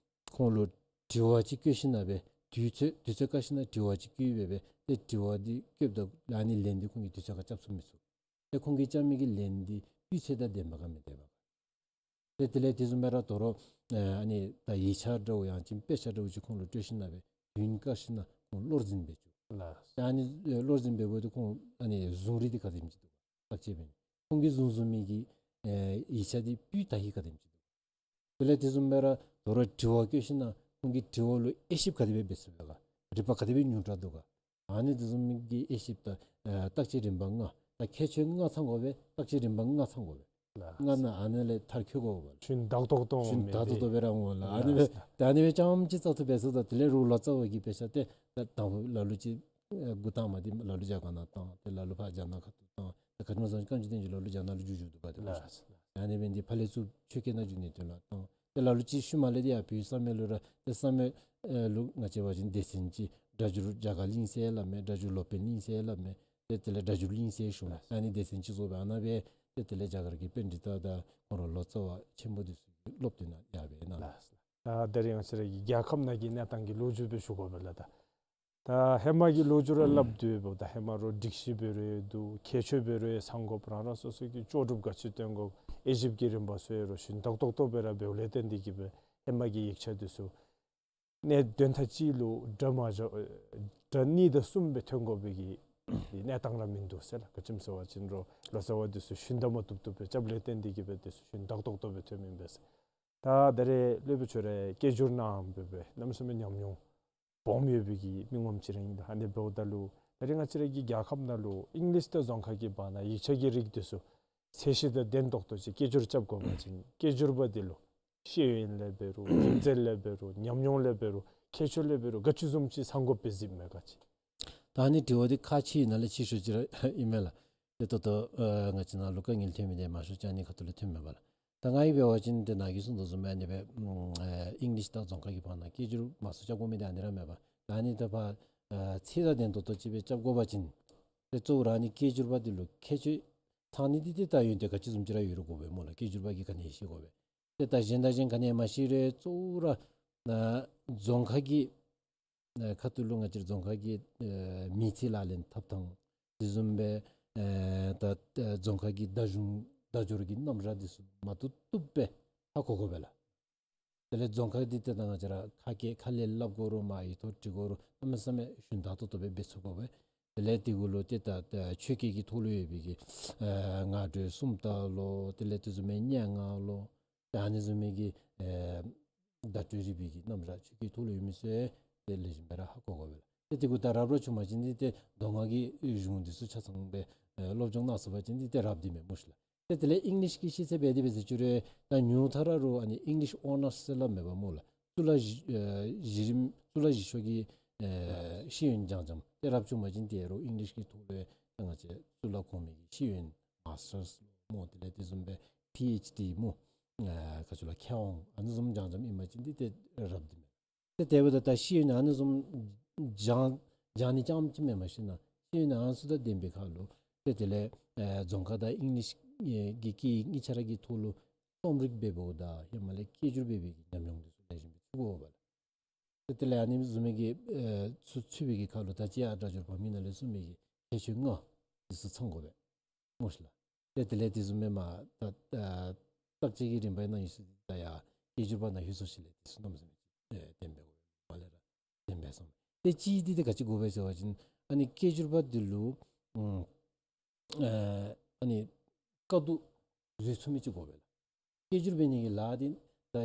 ཁོང་ལུ་དྲི་བ་ཅིག་བཀོད་ཞིནམ་ལས་དུས་ཚོད་དུས་ཚོད་བཀག་ཞིནམ་ལས་དྲི་བ་ཅིག་བཀོད་སྦེ་སྦེ་ཏེ་དྲི་བ་འདི་བཀོདཔ་ད་ཨ་ནི་ལན་འདི་ཁོང་གིས་དུས་ཚོད་ཁར་རྐྱབ་ཚུགས་མི་ཚུགས། ཏེ་ཁོང་གིས་རྐྱབ་མི་གི་ལན་འདི་སྤུས་ཚད་དང་ལྡནམ་ག་མི་ལྡནམ་ག། ཏེ་དེ་ལས་དེ་བཟུམ་སྦེ་ར་དོ་རུང་ཨ་ཨ་ནི་ད་ཡིག་ཆ་འདྲཝ་ཡང་ཅིན་དཔེ་ཆ་འདྲཝ་ཅིག་ཁོང་ལུ་སྤྲོད་ཞིནམ་ལས་དུས་བཀག་ཞིནམ་ལས་ཁོང་བློར་འཛིན་འབད་བཅུག། ལགས། ཨ་ནི་ཨེ་བློར་འཛིན་འབད་བའི་ཁོང་ཨ་ནི་བཟུང་རིགས་འདི་ག་དེམ་ཅིག་འདུག་ག། བརྟག་དཔྱད་འབད་ནི་ཁོང་གིས་བཟུང་བཟུང་མི་གི་ཨེ་ཡིག་ཆ་འདི་སྤུས་དག་ཧིང་ག་དེམ་ཅིག་འདུག། དེ་ལས་དེ་བཟུམ་སྦེ་ར་དོ་རུང་དྲི་བ་བཀོད་ཞིནམ་ལས་ཁོང་གིས་དྲི་བ་ལུ་དབྱེ་ཞིབ་ག་དེ་སྦེ་འབད་ཚུགས་པས་ག། རིག་པ་ག་དེ་སྦེ་ཉུང་དྲགས་འདུག་ག། ཨ་ནི་དེ་བཟུམ་མའི་གི་དབྱེ་ཞིབ་དང་ཨ་བརྟག་དཔྱད་རིམ་པ་ལྔ། ད་ཁྱད་ཆོས་ལྔ་ཚང་དགོ་པས། བརྟག་དཔྱད་རིམ་པ་ལྔ་ཚང་དགོ་པས། ལགས། ལྔ་ནང་ཨ་ནི་ལས་མཐར་འཁྱོལ་དགོ་པས། ཞུན་དག་ཏོག་ཏོ་ཞུན་དག་ཏོག་ཏོ་སྦེ་ར་འོང་ལགས། ཨ་ནི་སྦེ་ལགས། ད་ཨ་ནི་སྦེ་རྐྱངམ་ཅིག་བཙག་འཐུ་འབད་ཚུགས་ད་དེ་ལས་རོགས་ལོ་ཙཱ་བ་གི་དཔེ་ཆ་ཏེ་ད་དང་ཕུ་ལ་ལུ་ཅིག་ཨ་འགོ་དང་པ་འདི་ལ་ལུ་རྒྱ་གར་ནང་བཏང་། ཏེ་ལ་ལུ་ཕར་རྒྱ་ནག་ཁ་ཐུག་བཏང་། ད་ག་ཅི་སྨོ་ཟེར་བ་ཅིན་བཀའ་འགྱུར་བསྟན་འགྱུར་ལ་ལུ་རྒྱ་ནག་ལུ་བསྒྱུར་བསྒྱུར་འདུག་པ་ཏེ། ལགས། ཨ་ནི་སྦེ་འདི་ཕར་ལས་ཚུར་ཆོས་སྐད་ནང་བསྒྱུར་ནི་དོན་ལུ་བཏང་། ཏེ་ལ་ལུ་ཅིག་ཤུལ་མ་ལས་འདི་ཡར་བོད་ས་མེད་ལུ་ར་ཏེ་ས་མེད་ཨེ་ལུ་ང་བཅས་འབད་བ་ཅིན་སྡེ་ཚན་ཅིག་སྒྲ་སྒྱུར་རྒྱ་གར་གླིང་ཟེར་སླབ་མས། སྒྲ་སྒྱུར་སློབ་དཔོན་གླིང་ཟེར་སླབ་མས། ཏེ་དེ་ལས་སྒྲ་སྒྱུར་གླིང་ཟེར་ཞུཝ་མས། ཨ་ནི་སྡེ་ཚན་ཅིག་བཟོ་སྦེ་ཨ་ནཱ་སྦེ་ཏེ་དེ་ལས་རྒྱ་གར་གྱི་པཎྜི་ཏ་དང་ཁོང་ར་ལོ་ཙཱ་བ་ཆེན་པོ་འདི་ཚུ་གིས་སློབ་སྟོན་ནང་ཡར་སྦེ་གནང་། ལགས། ད་དེ་རིང་ང་བཅས་ར་གི་རྒྱལ་ཁབ་ནང་གི་གནས་སྟངས་ཀྱི་ལོ་རྒྱུས་སྦེ་ཞུ་དགོ་པས་ལགས། ད་ད་ཧེ་མ་གི་ལོ་རྒྱུས་ར་སླབ་སྡོད་པ་ད་ཧེ་མ་རོགས་སྒྲིག་གཞི་འབད་རུང་འདུག། ཁྱད་ཆོས་འབད་རུང་ཚང་དགོཔ་རང་རང་སོ་སོ་གི་ལྕོགས་གྲུབ་ག་ཅི་སྟོན་དགོཔ་དབྱེ་ཞིབ་ཀྱི་རིམ་པ་ཚུ་ཡང་རོགས་ཞུན་དག་ཏོག་ཏོ་སྦེ་ར་འབདཝ་ལས་བརྟེན་ཏེ་གིས་སྦེ་ཧེ་མ་གི་ཡིག་ཆ་འདི་ཚུ་གནས་དོན་དག་ཅིག་ལུ་སྒྲ་མ་འཇོག་སྒྲ་གཉིས་དང་གསུམ་སྦེ་ཐོན་དགོ་པའི་གི་གནས་སྟངས་ར་མིན་འདུག་ཟེར་ལགས། ག་ཅི་སྨོ་ཟེར་བ་ཅིན་རོགས་ལོ་ཙཱ་བ་འདི་ཚུ་ཞུན་དག་མ་བཏུབ་བཏུབ་སྦེ་རྐྱབ་ལས་བརྟེན་ཏེ་གིས་སྦེ་འདི་ཚུ་ཞུན་དག་ཏོག་ཏོ་སྦེ་ཐོན་མི་ཨིན་པས་ཟེར། ད་ད་རེས་སློབ་དཔོན་ཁྱོད་ར་སྐད་སྒྱུར་ནང་སྦེ་སྦེ་གནམ་མེད་ས་མེད་ཉམས་མྱོང་སྦོམ་ཡོད་པའི་གི་མི་ངོམ་ཅིག་ར་ཨིན། ད་ཨ་ནི་འབདཝ་ད་ལུ་ད་རེས་ང་བཅས་ར་གི་རྒྱལ་ཁབ་ནང་ལུ་ཨིང་ལིཤ་དང་རྫོང་ཁ་གི་བར་ན་ཡིག་ཆ་གི་རིགས་འདི་ཚུ་ ཚད་གཞི་དང་ལྡན་ཏོག་ཏོ་ཅིག་སྐད་སྒྱུར་རྐྱབ་དགོ་པ་ཅིན་སྐད་སྒྱུར་པ་འདི་ལུ་ཤེས་ཡོན་ལས་འབད་རུང་རིག་རྩལ་ལས་འབད་རུང་ཉམས་མྱོང་ལས་འབད་རུང་ཁྱད་ཆོས་ལས་འབད་རུང་ག་ཅི་བཟུམ་ཅིག་ཚང་དགོཔ་སྦེ་གཟིགསཔ་མས་ག་ཅི། ད་ཨ་ནི་དྲི་བ་འདི་ཁག་ཆེ་ནང་ལས་ཆེ་ཤོས་ཅིག་ར་ཨིན་མས་ལགས། ཏེ་ད་ལྟོ་ཨ་ང་བཅས་ནང་ལུ་དཀའ་ངལ་ཐོན་མི་འདི་མང་ཤོས་ཅིག་ཨ་ནི་ཁ་ཐུག་ལས་ཐོནམ་མས་པ་ལགས། ད་ང་གིས་འབད་བ་ཅིན་ཏེ་ནཱ་གིས་གསུངས་དོ་བཟུམ་སྦེ་ཨ་ནི་སྦེ་ཨམ་ཨེ་ཨིང་ལིཤ་དང་རྫོང་ཁ་གི་བར་ན་སྐད་སྒྱུར་མང་སུ་རྐྱབ་དགོ་མི་འདི་ཨ་ནི་ར་མས་པ། ད་ཨ་ནི་ད་ཕར་ཨ་ཚད་དང་ལྡན་ཏོག་ཏོ་ཅིག་སྦེ་རྐྱབ་དགོ་པ་ཅིན་ཏེ་གཙོ་བོ་ར་ཨ་ནི་སྐད་སྒྱུར་པ་འདི་ལུ་ཁྱད་ཆོས་ཚང་ནི་འདི་ཏེ་ད་ཡོན་ཏན་ག་ཅི་བཟུམ་ཅིག་ར་ཡོད་རུང་དགོ་པས་སྨོ་ལགས། སྐད་སྒྱུར་པ་གིས་ག་ནི་ཤེས་དགོ་པས། ཏེ་ད་གཞན་དང་གཞན་ག་ནི་མ་ཤེས་རུང་གཙོ་བོ་ར་ཨ་རྫོང་ཁ་གི་ཨ་ཁ་ཐུག་ལུ་ང་བཅས་རྫོང་ཁ་གི་ཨ་མི་ཚེ་ལག་ལེན་འཐབ་ཐངས་དེ་བཟུམ་སྦེ་ཨ་ད་ཨ་རྫོང་ཁ་གི་བརྡ་གཞུང་བརྡ་སྦྱོར་གྱི་རྣམ་གཞག་འདི་ཚུ་མ་བཏུབ་བཏུབ་སྦེ་ཧ་གོ་དགོ་པས་ལགས། དེ་ལས་རྫོང་ཁ་འདི་ཏེ་ད་ང་བཅས་ར་ཁ་སྐད་ཁ་ལས་སླབ་དགོ་རུང་མར་ཡིག་ཐོག་བྲི་དགོ་རུང་གནམ་མེད་ས་མེད་ཞུན་དག་ཏོག་ཏོ་སྦེ་འབད་ཚུགས་དགོ་པས། དེ་ལས་དེ་གུ་ལུ་ཏེ་ད་ཨ་ཆོས་སྐད་ཀྱི་ཐོག་ལུ་ཡོད་པའི་གི་ཨ་ངག་སྒྲོས་སུམ་རྟགས་ལོ། དེ་ལས་དེ་བཟུམ་མའི་སྙན་ངག་ལོ། ཏེ་ཨ་ནི་བཟུམ་མའི་གི་ཨེ་བརྡ་སྤྲོད་རིག་པའི་གི་རྣམ་གཞག་ཆོས་སྐད་ཐོག་ལུ་ཡོད་མི་ཚུ་ཏེ་ལེགས་ཤོམ་སྦེ་ར་ཧ་གོ་དགོ་པས་ལགས། ཏེ་དེ་གུ་ད་རབ་ར་བྱུང་པ་ཅིན་འདི་ཏེ་མདོ་སྔགས་ཀྱི་གཞུང་འདི་ཚུ་ཆ་ཚང་སྦེ་ཨེ་སློབ་སྦྱོང་གནང་ཚུགས་པ་ཅིན་འདི་ཏེ་རབ་འདི་མས་སྨོ་ཤི་ལགས། ཏེ་དེ་ལས་ཨིང་ལིཤ་གི་ཤེས་ཚད་འབད་དེ་འབད་ཟེར་ཅི་རུང་ད་ཉུང་མཐའ་ར་རུང་ཨ་ནི་ཨིང་ལིཤ་ཨོ་ནརསི་ཟེར་སླབ་མས་པ་སྨོ་ལགས། གཙུག་ལག་བཞི་ཨེ་གཞི་རིམ་གཙུག་ལག་བཞི་ཤོག་གི་ཨེ་ཤེས་ཡོན་སྦྱང་སྦྱངམ་ཏེ་རབ་བྱུང་པ་ཅིན་ཏེ་རུང་ཨིང་ལིཤ་གི་ཐོག་ལས་ད་ང་བཅས་གཙུག་ལག་གོང་མའི་གི་ཤེས་ཡོན་མཱས་ཊརསི་སྨོ། དེ་ལས་དེ་བཟུམ་སྦེ་པི་ཨེཆ་ཌི་སྨོ། ཨ་ག་ཅི་ལོ་མཁས་དབང་ཨ་ནི་བཟུམ་སྦྱང་སྦྱངམ་ཨིན་པ་ཅིན་འདི་ཏེ་རབ་འདི་མས། ཏེ་དེ་འབདཝ་ད་ད་ཤེས་ཡོན་ཨ་ནི་བཟུམ་སྦྱང་སྦྱང་ནི་རྐྱངམ་ཅིག་མེན་པར་ཤིན་ན་ཤེས་ཡོན་ཨ་ནི་ཚུ་དང་ལྡན་པའི་ཁར་ལུ་ཏེ་དེ་ལས་ཨེ་རྫོང་ཁ་དང་ཨིང་ལིཤ་ཨེ་གི་སྐད་ཡིག་གཉིས་ཆ་ར་གི་ཐོག་ལུ་རྩོམ་རིག་འབད་འབདཝ་ད་ཧེ་མ་ལས་སྐད་སྒྱུར་འབད་བའི་གི་ཉམས་མྱོང་འདི་ཚུ་ལེགས་ཤོམ་སྦེ་ཚུད་དགོ་པས་ལགས། ཏེ་དེ་ལས་ཨ་ནི་བཟུམ་མའི་གི་ཨེ་ཚུ་ཚུད་པའི་གི་ཁར་ལུ་ད་ཅི་ཡར་སྒྲ་སྦྱོར་བར་མའི་ནང་ལས་གསུངས་མི་གི་ཁྱད་ཆོས་ལྔ་འདི་ཚུ་ཚང་དགོ་པས་སྨོ་ཤི་ལགས། ཏེ་དེ་ལས་དེ་བཟུམ་མའི་མར་ད་ཨ་བརྟག་དཔྱད་ཀྱི་རིམ་པའི་ནང་ཨིན་ཟེར་ད་ཡར་སྐད་སྒྱུར་པ་ནང་ལྷོད་སོང་ཞིནམ་ལས་དེ་ཚུ་གནམ་མེད་ས་མེད་ཨེ་ལྡན་པའི་གོ་མ་ལས་ར་ལྡན་པས་སོང་། ཏེ་གཅིག་འདི་ཏེ་ག་ཅི་དགོ་པས་ཟེར་བ་ཅིན་ཨ་ནི་སྐད་སྒྱུར་པ་འདི་ལུ་ཨུམ་ཨེ་ཨ་ནི་དཀའ་སྡུག་བཟོད་ཚུགས་མི་ཅིག་དགོ་པས་ལགས། སྐད་སྒྱུར་འབད་ནི་གི་ལཱ་འདི་ད་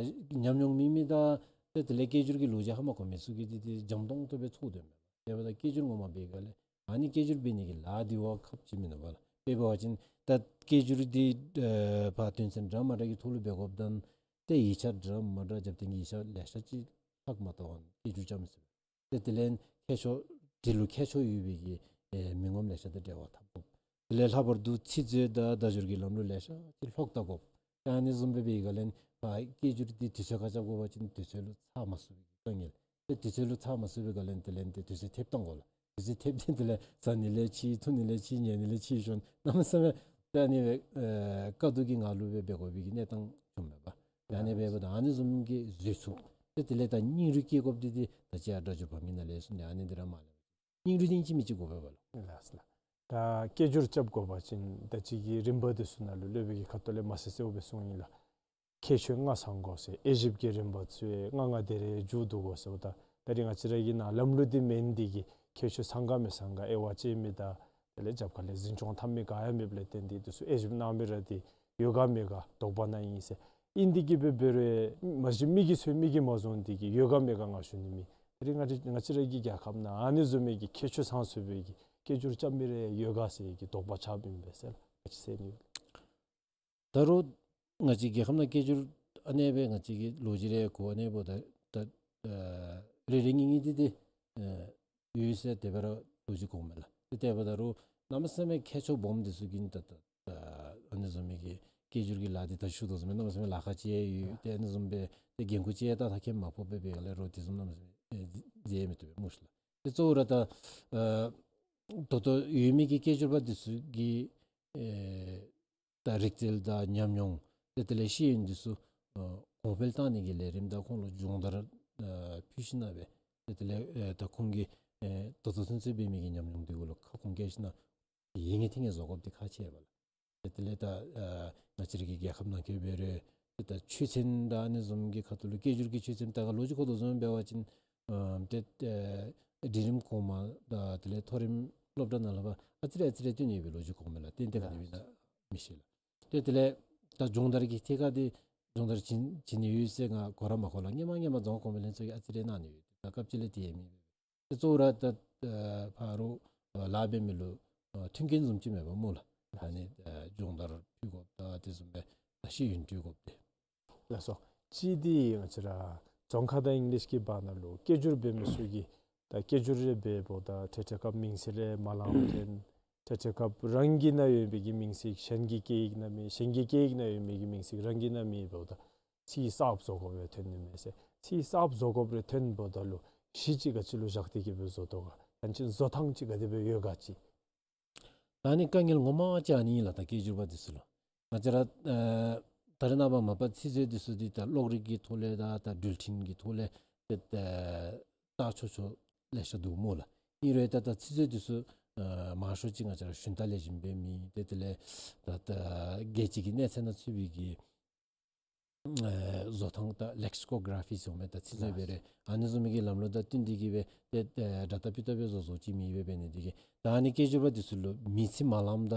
ཉམས་མྱོང་མེད་མི་དང་ཏེ་དེ་ལས་སྐད་སྒྱུར་གྱི་ལོ་རྒྱུས་ཧ་མ་གོ་མི་ཚུ་གིས་འདི་འདི་འཇམ་ཏོང་ཏོ་སྦེ་ཚོར་དོ་མས། དེ་འབདཝ་ད་སྐད་སྒྱུར་ངོ་མ་འབད་ག་ལས་ཨ་ནི་སྐད་སྒྱུར་འབད་ནི་གི་ལཱ་འདི་བ་ཁག་ཆེ་མིན་ནུག་པ་ལགས། དཔེ་འབད་བ་ཅིན་ད་སྐད་སྒྱུར་འདི་ཨེ་ཕར་དོན་ཚན་འདྲ་མ་འདྲ་གི་ཐོག་ལུ་འབད་དགོཔ་ད་ཏེ་ཡིག་ཆ་འདྲ་མ་འདྲ་རྒྱབ་སྟེ་གི་ཡིག་ཆ་ལེ་ཤ་ཅིག་ལྷག་མ་གཏོགས་སྐད་སྒྱུར་རྐྱབ་མི་ཚུགས། ཏེ་དེ་ལས་མཁས་མཆོག་དེ་ལུ་མཁས་མཆོག་ཡོད་པའི་གི་ཨེ་མི་ངོམ་ལེ་ཤ་དང་འབྲེལ་བ་འཐབ་དགོ། དེ་ལས་ལྷག་པར་དུ་ཚིག་མཛོད་དང་བརྡ་སྦྱོར་གྱི་ལམ་ལུགས་ལེ་ཤ་ཅིག་ལྷོག་བལྟ་དགོ། ཏེ་ཨ་ནི་བཟུམ་སྦེ་འབད་ག་ལས་ཕར་སྐད་སྒྱུར་འདི་དུས་ཚོད་ཁར་རྐྱབ་དགོ་པ་ཅིན་དུས་ཚོད་ལུ་ཚར་མ་ཚུགས་པའི་གི་དཀའ་ངལ། ཏེ་དུས་ཚོད་ལུ་ཚར་མ་ཚུགས་པའི་ག་ལས་དེ་ལས་ཏེ་དུས་ཚོད་ཐེབས་བཏང་དགོ་ལགས། དུས་ཚོད་ཐེབས་ཏེ་དེ་ལས་ཟ་ནི་ལས་ཕྱི་འཐུང་ནི་ལས་ཕྱི་ཉལ་ནི་ལས་ཕྱི་ཤོར་གནམ་མེད་ས་མེད་ད་ཨ་ནི་སྦེ་ཨེ་དཀའ་སྡུག་གི་ངང་ལུ་སྦེ་འབད་དགོ་པའི་གི་གནས་སྟངས་བྱུངམ་མས་པ། ད་ཨ་ནི་སྦེ་འབདཝ་ད་ཨ་ནི་བཟུམ་གྱི་བཟོད་ཚུགས། ཏེ་དེ་ལས་ད་སྙིང་རུས་བསྐྱེད་དགོཔ་འདི་འདི་ད་ཅི་ཡར་སྒྲ་སྒྱུར་བར་མའི་ནང་ལས་གསུངས་ནི་ཨ་ནི་འདི་ར་མ་ལས་སྙིང་རུས་འདི་ཅིག་མི་ཅིག་དགོ་པས་པ་ལགས། ལགས་སོ་ལགས། ད་སྐད་སྒྱུར་རྐྱབ་དགོ་པ་ཅིན་ད་ཅི་གི་རིམ་པ་འདི་ཚུ་ནང་ལུ་སློབ་དཔོན་གྱིས་ཁ་ཐུག་ལས་མ་གསལ་གསལཝ་སྦེ་གསུངས་ཡི་ལགས། ཁྱད་ཆོས་ལྔ་ཚང་དགོ་ཟེར། དབྱེ་ཞིབ་ཀྱི་རིམ་པ་ཚུ་ལྔ་ལྔ་དེ་རེ་མཇུག་བསྡུ་དགོ་ཟེརཝ་ད་ད་རིས་ང་བཅས་ར་གི་ནང་ལམ་ལུགས་འདི་མེན་འདི་གིས་ཁྱད་ཆོས་ཚང་ག་མི་ཚང་ག་དབྱེ་བ་དཔྱད་མི་དང་དེ་ལས་རྒྱབ་ཁ་ལས་འཛིན་སྐྱོང་འཐབ་མི་ག་ཡང་མེདཔ་ལས་བརྟེན་ཏེ་འདི་ཚུ་དབྱེ་ཞིབ་གནང་མི་ར་འདི་ཡོད་ག་མེད་ག་དོགས་པ་ནང་ཨིན་ཟེར། ཨིན་འདི་གིས་འབད་འབད་རུང་མ་གཞི་མི་གིས་ཚུ་མི་གིས་མ་བཟུང་འདི་གིས་ཡོད་ག་མེད་ག་ང་ཞུ་ནི་མེད། ད་རིས་ང་བཅས་ང་བཅས་ར་གི་རྒྱལ་ཁབ་ནང་ཨ་ནི་བཟུམ་མའི་གི་ཁྱད་ཆོས་ཚང་ཚུགས་པའི་གི་སྐད་སྒྱུར་རྐྱབ་མི་རེ་ཡོད་ག་ཟེར་གྱི་དོགས་པ་ཆགསཔ་ཨིན་པས་ཟེར་ང་བཅས་ཟེར་ནི་ཡོད། ད་རུང་ང་བཅས་རྒྱལ་ཁབ་ནང་སྐད་སྒྱུར་ཨ་ནེ་སྦེ་ང་བཅས་ཀྱི་ལོ་རྒྱུས་རེ་གོ་ཨ་ནེ་འབདཝ་ད་ད་ཨ་རེ་རེ་གཉིས་གཉིས་འདི་འདི་ཨ་ཡོད་ཟེར་དེ་སྦེ་ར་ལོ་རྒྱུས་གོཝ་མས་ལགས། ཏེ་དེ་འབདཝ་ད་རུང་གནམ་མེད་ས་མེད་མཁས་མཆོག་སྦོམ་འདི་ཚུ་གིས་ད་ད་ཨ་ནི་བཟུམ་མའི་གི་སྐད་སྒྱུར་གྱི་ལཱ་འདི་ད་ཞུ་དོ་བཟུམ་སྦེ་གནམ་མེད་ས་མེད་ལཱ་ཁག་ཅིག་ཡོད། ཏེ་ཨ་ནི་བཟུམ་སྦེ་ཏེ་འགན་ཁུར་ཅིག་ད་ད་ཁེ་མ་ཕོག་པར་འབད་ག་ལས་རོགས་དེ་བཟུམ་གནམ་མེད་ས་མེད་ཨེ་མཛད་མི་བཏུབ་པས་སྨོ་ཤི་ལགས། ཏེ་གཙོ་བོ་ར་ད་ཨ་ད་ལྟོ་ཡོད་མི་གི་སྐད་སྒྱུར་པ་འདི་ཚུ་གི་ཨེ་ད་རིག་རྩལ་དང་ཉམས་མྱོང་ཏེ་དེ་ལས་ཤེས་ཡོན་འདི་ཚུ་ཨ་གོང་འཕེལ་བཏང་ནི་གི་ལས་རིམ་དང་ཁོང་ལུ་སྦྱོང་བརྡར་ཨ་ཕུལ་ཞིན་ན་སྦེ་ཏེ་དེ་ལས་ཨེ་ད་ཁོང་གིས་ཨེ་ད་ལྟོ་ཚུན་ཚོད་འབད་མི་གི་ཉམས་མྱོང་འདི་གུ་ལུ་ཁ་སྐོང་བཀལ་ཞིན་ན་ཡིད་ངེས་ཐིང་ངེས་བཟོ་དགོཔ་འདི་ཁག་ཆེ་བས་ལགས། ཏེ་དེ་ལས་ད་ཨ་ང་བཅས་ར་གི་རྒྱལ་ཁབ་ནང་འཁོད་འབད་རུང་ཏེ་ད་ཆོས་ཚན་དང་ཨ་ནི་བཟུམ་གྱི་ཁ་ཐུག་ལུ་སྐད་སྒྱུར་གྱི་ཆོས་ཚན་ད་ག་ལོ་རྒྱུས་གོ་དོ་བཟུམ་འབད་བ་ཅིན་ཨ་ཏེ་ཨེ་འབྲིང་རིམ་གོང་མ་དང་དེ་ལས་མཐོ་རིམ་སློབ་གྲྭ་ནང་ལུ་ཕར་ཨ་ཙི་རེ་ཨ་ཙི་རེ་སྟོན་ནི་ཡོད་པའི་ལོ་རྒྱུས་གོ་མས་ལགས། ཏེ་ཏེ་ག་དེ་སྦེ་ཨིན་ན་མི་ཤེས་ལགས། ཏེ་དེ་ལས་ད་སྦྱོང་བརྡར་གྱི་ཐད་ཁར་འདི་སྦྱོང་བརྡར་བྱིན་བྱིན་ནི་ཡོད་ཟེར་ང་གོ་ར་མ་གོ་ལགས། སྔོན་མ་སྔོན་མ་རྫོང་ཁ་གོང་མའི་ལྷན་ཚོགས་ཀྱིས་ཨ་ཙི་རེ་གནང་ནི་ཡོད། ད་སྐབས་ཅིག་ལས་དེ་ཡང་མེད་པས། ཏེ་གཙོ་བོ་ར་ད་ཨ་ཕར་ཨ་ལཱ་འབད་མི་ལུ་ཨ་མཐུན་རྐྱེན་བཟུམ་ཅིག་མེད་པས་སྨོ་ལགས། ཨ་ནི་ཨ་སྦྱོང་བརྡར་ཕུལ་དགོཔ་དང་དེ་བཟུམ་སྦེ་ཤེས་ཡོན་སྤྲོད་དགོཔ་དེ། ལགས་སོ། གཅིག་འདི་ང་བཅས་ར་རྫོང་ཁ་དང་ཨིང་ལིཤ་གི་བར་ན་ལུ་སྐད་སྒྱུར་འབད་མི་ཚུ་གིས་ད་སྐད་སྒྱུར་རེ་འབདཝ་ད་ཐེངས་ཐེངས་སྐབས་མིང་ཚིག་རེ་མ་ལང་སྟེ་ཐེངས་ཐེངས་སྐབས་རང་གི་ནང་ཡོད་པའི་གི་མིང་ཚིག་གཞན་གྱི་སྐད་ཡིག་ནང་མེད། གཞན་གྱི་སྐད་ཡིག་ནང་ཡོད་པའི་གི་མིང་ཚིག་རང་གི་ནང་མེད་འབདཝ་ད་ཚིག་གསརཔ་བཟོ་དགོཔ་རེ་ཐོན་ནི་མས་ཟེར། ཚིག་གསརཔ་བཟོ་དགོཔ་རེ་ཐོན་འབདཝ་ད་ལུ་གཞི་ཅིག་ག་ཅི་ལུ་བཞག་སྟེ་གི་སྦེ་བཟོ་དོ་ག། ཡང་ཅིན་བཟོ་ཐངས་ཅིག་ག་དེ་སྦེ་ཡོད་ག་ཅིག། ད་ཨ་ནི་དཀའ་ངལ་ངོ་མ་ཅིག་ཨ་ནི་ཨིན་ལགས། ད་སྐད་སྒྱུར་པ་འདི་ཚུ་ལུ་ང་བཅས་ར་ཨ་ད་རེས་ནངས་པ་མ་པ་ཚིག་མཛོད་འདི་ཚུ་འདི་ད་གློག་རིག་གི་ཐོག་ལས་དང་ད་འགྲུལ་འཕྲིན་གྱི་ཐོག་ལས་ཏེ་ཨ་བལྟ་ཆོག་ཆོག་ལེ་ཤ་འདུག་སྨོ་ལགས། ཨིན་རུང་ད་ད་ཚིག་མཛོད་འདི་ཚུ་ཨ་མང་ཤོས་ཅིག་ང་བཅས་ར་ཞུན་དག་ལེགས་ཤོམ་སྦེ་མེད། ཏེ་དེ་ལས་ད་ད་རྒྱལ་སྤྱི་གི་གནས་ཚད་ནང་ཚུད་པའི་གི་ཨེ་བཟོ་ཐངས་དང་ལེག་སི་ཀོ་ག་ར་ཕི་ཟེར་མི་ད་ཚིག་མཛོད་སྦེ་རེ་ཨ་ནི་བཟུམ་མའི་གི་ལམ་ལུགས་དང་བསྟུན་ཏེ་གི་སྦེ་ཏེ་ཨེ་འདྲ་ལྟ་སྤུས་ལྟ་སྦེ་བཟོ་བཟོཝ་ཅིག་མེདཔ་སྦེ་འབད་ནི་དེ་གིས་ད་ཨ་ནི་སྐད་སྒྱུར་པ་འདི་ཚུ་ལུ་མིང་ཚིག་མ་ལངམ་ད་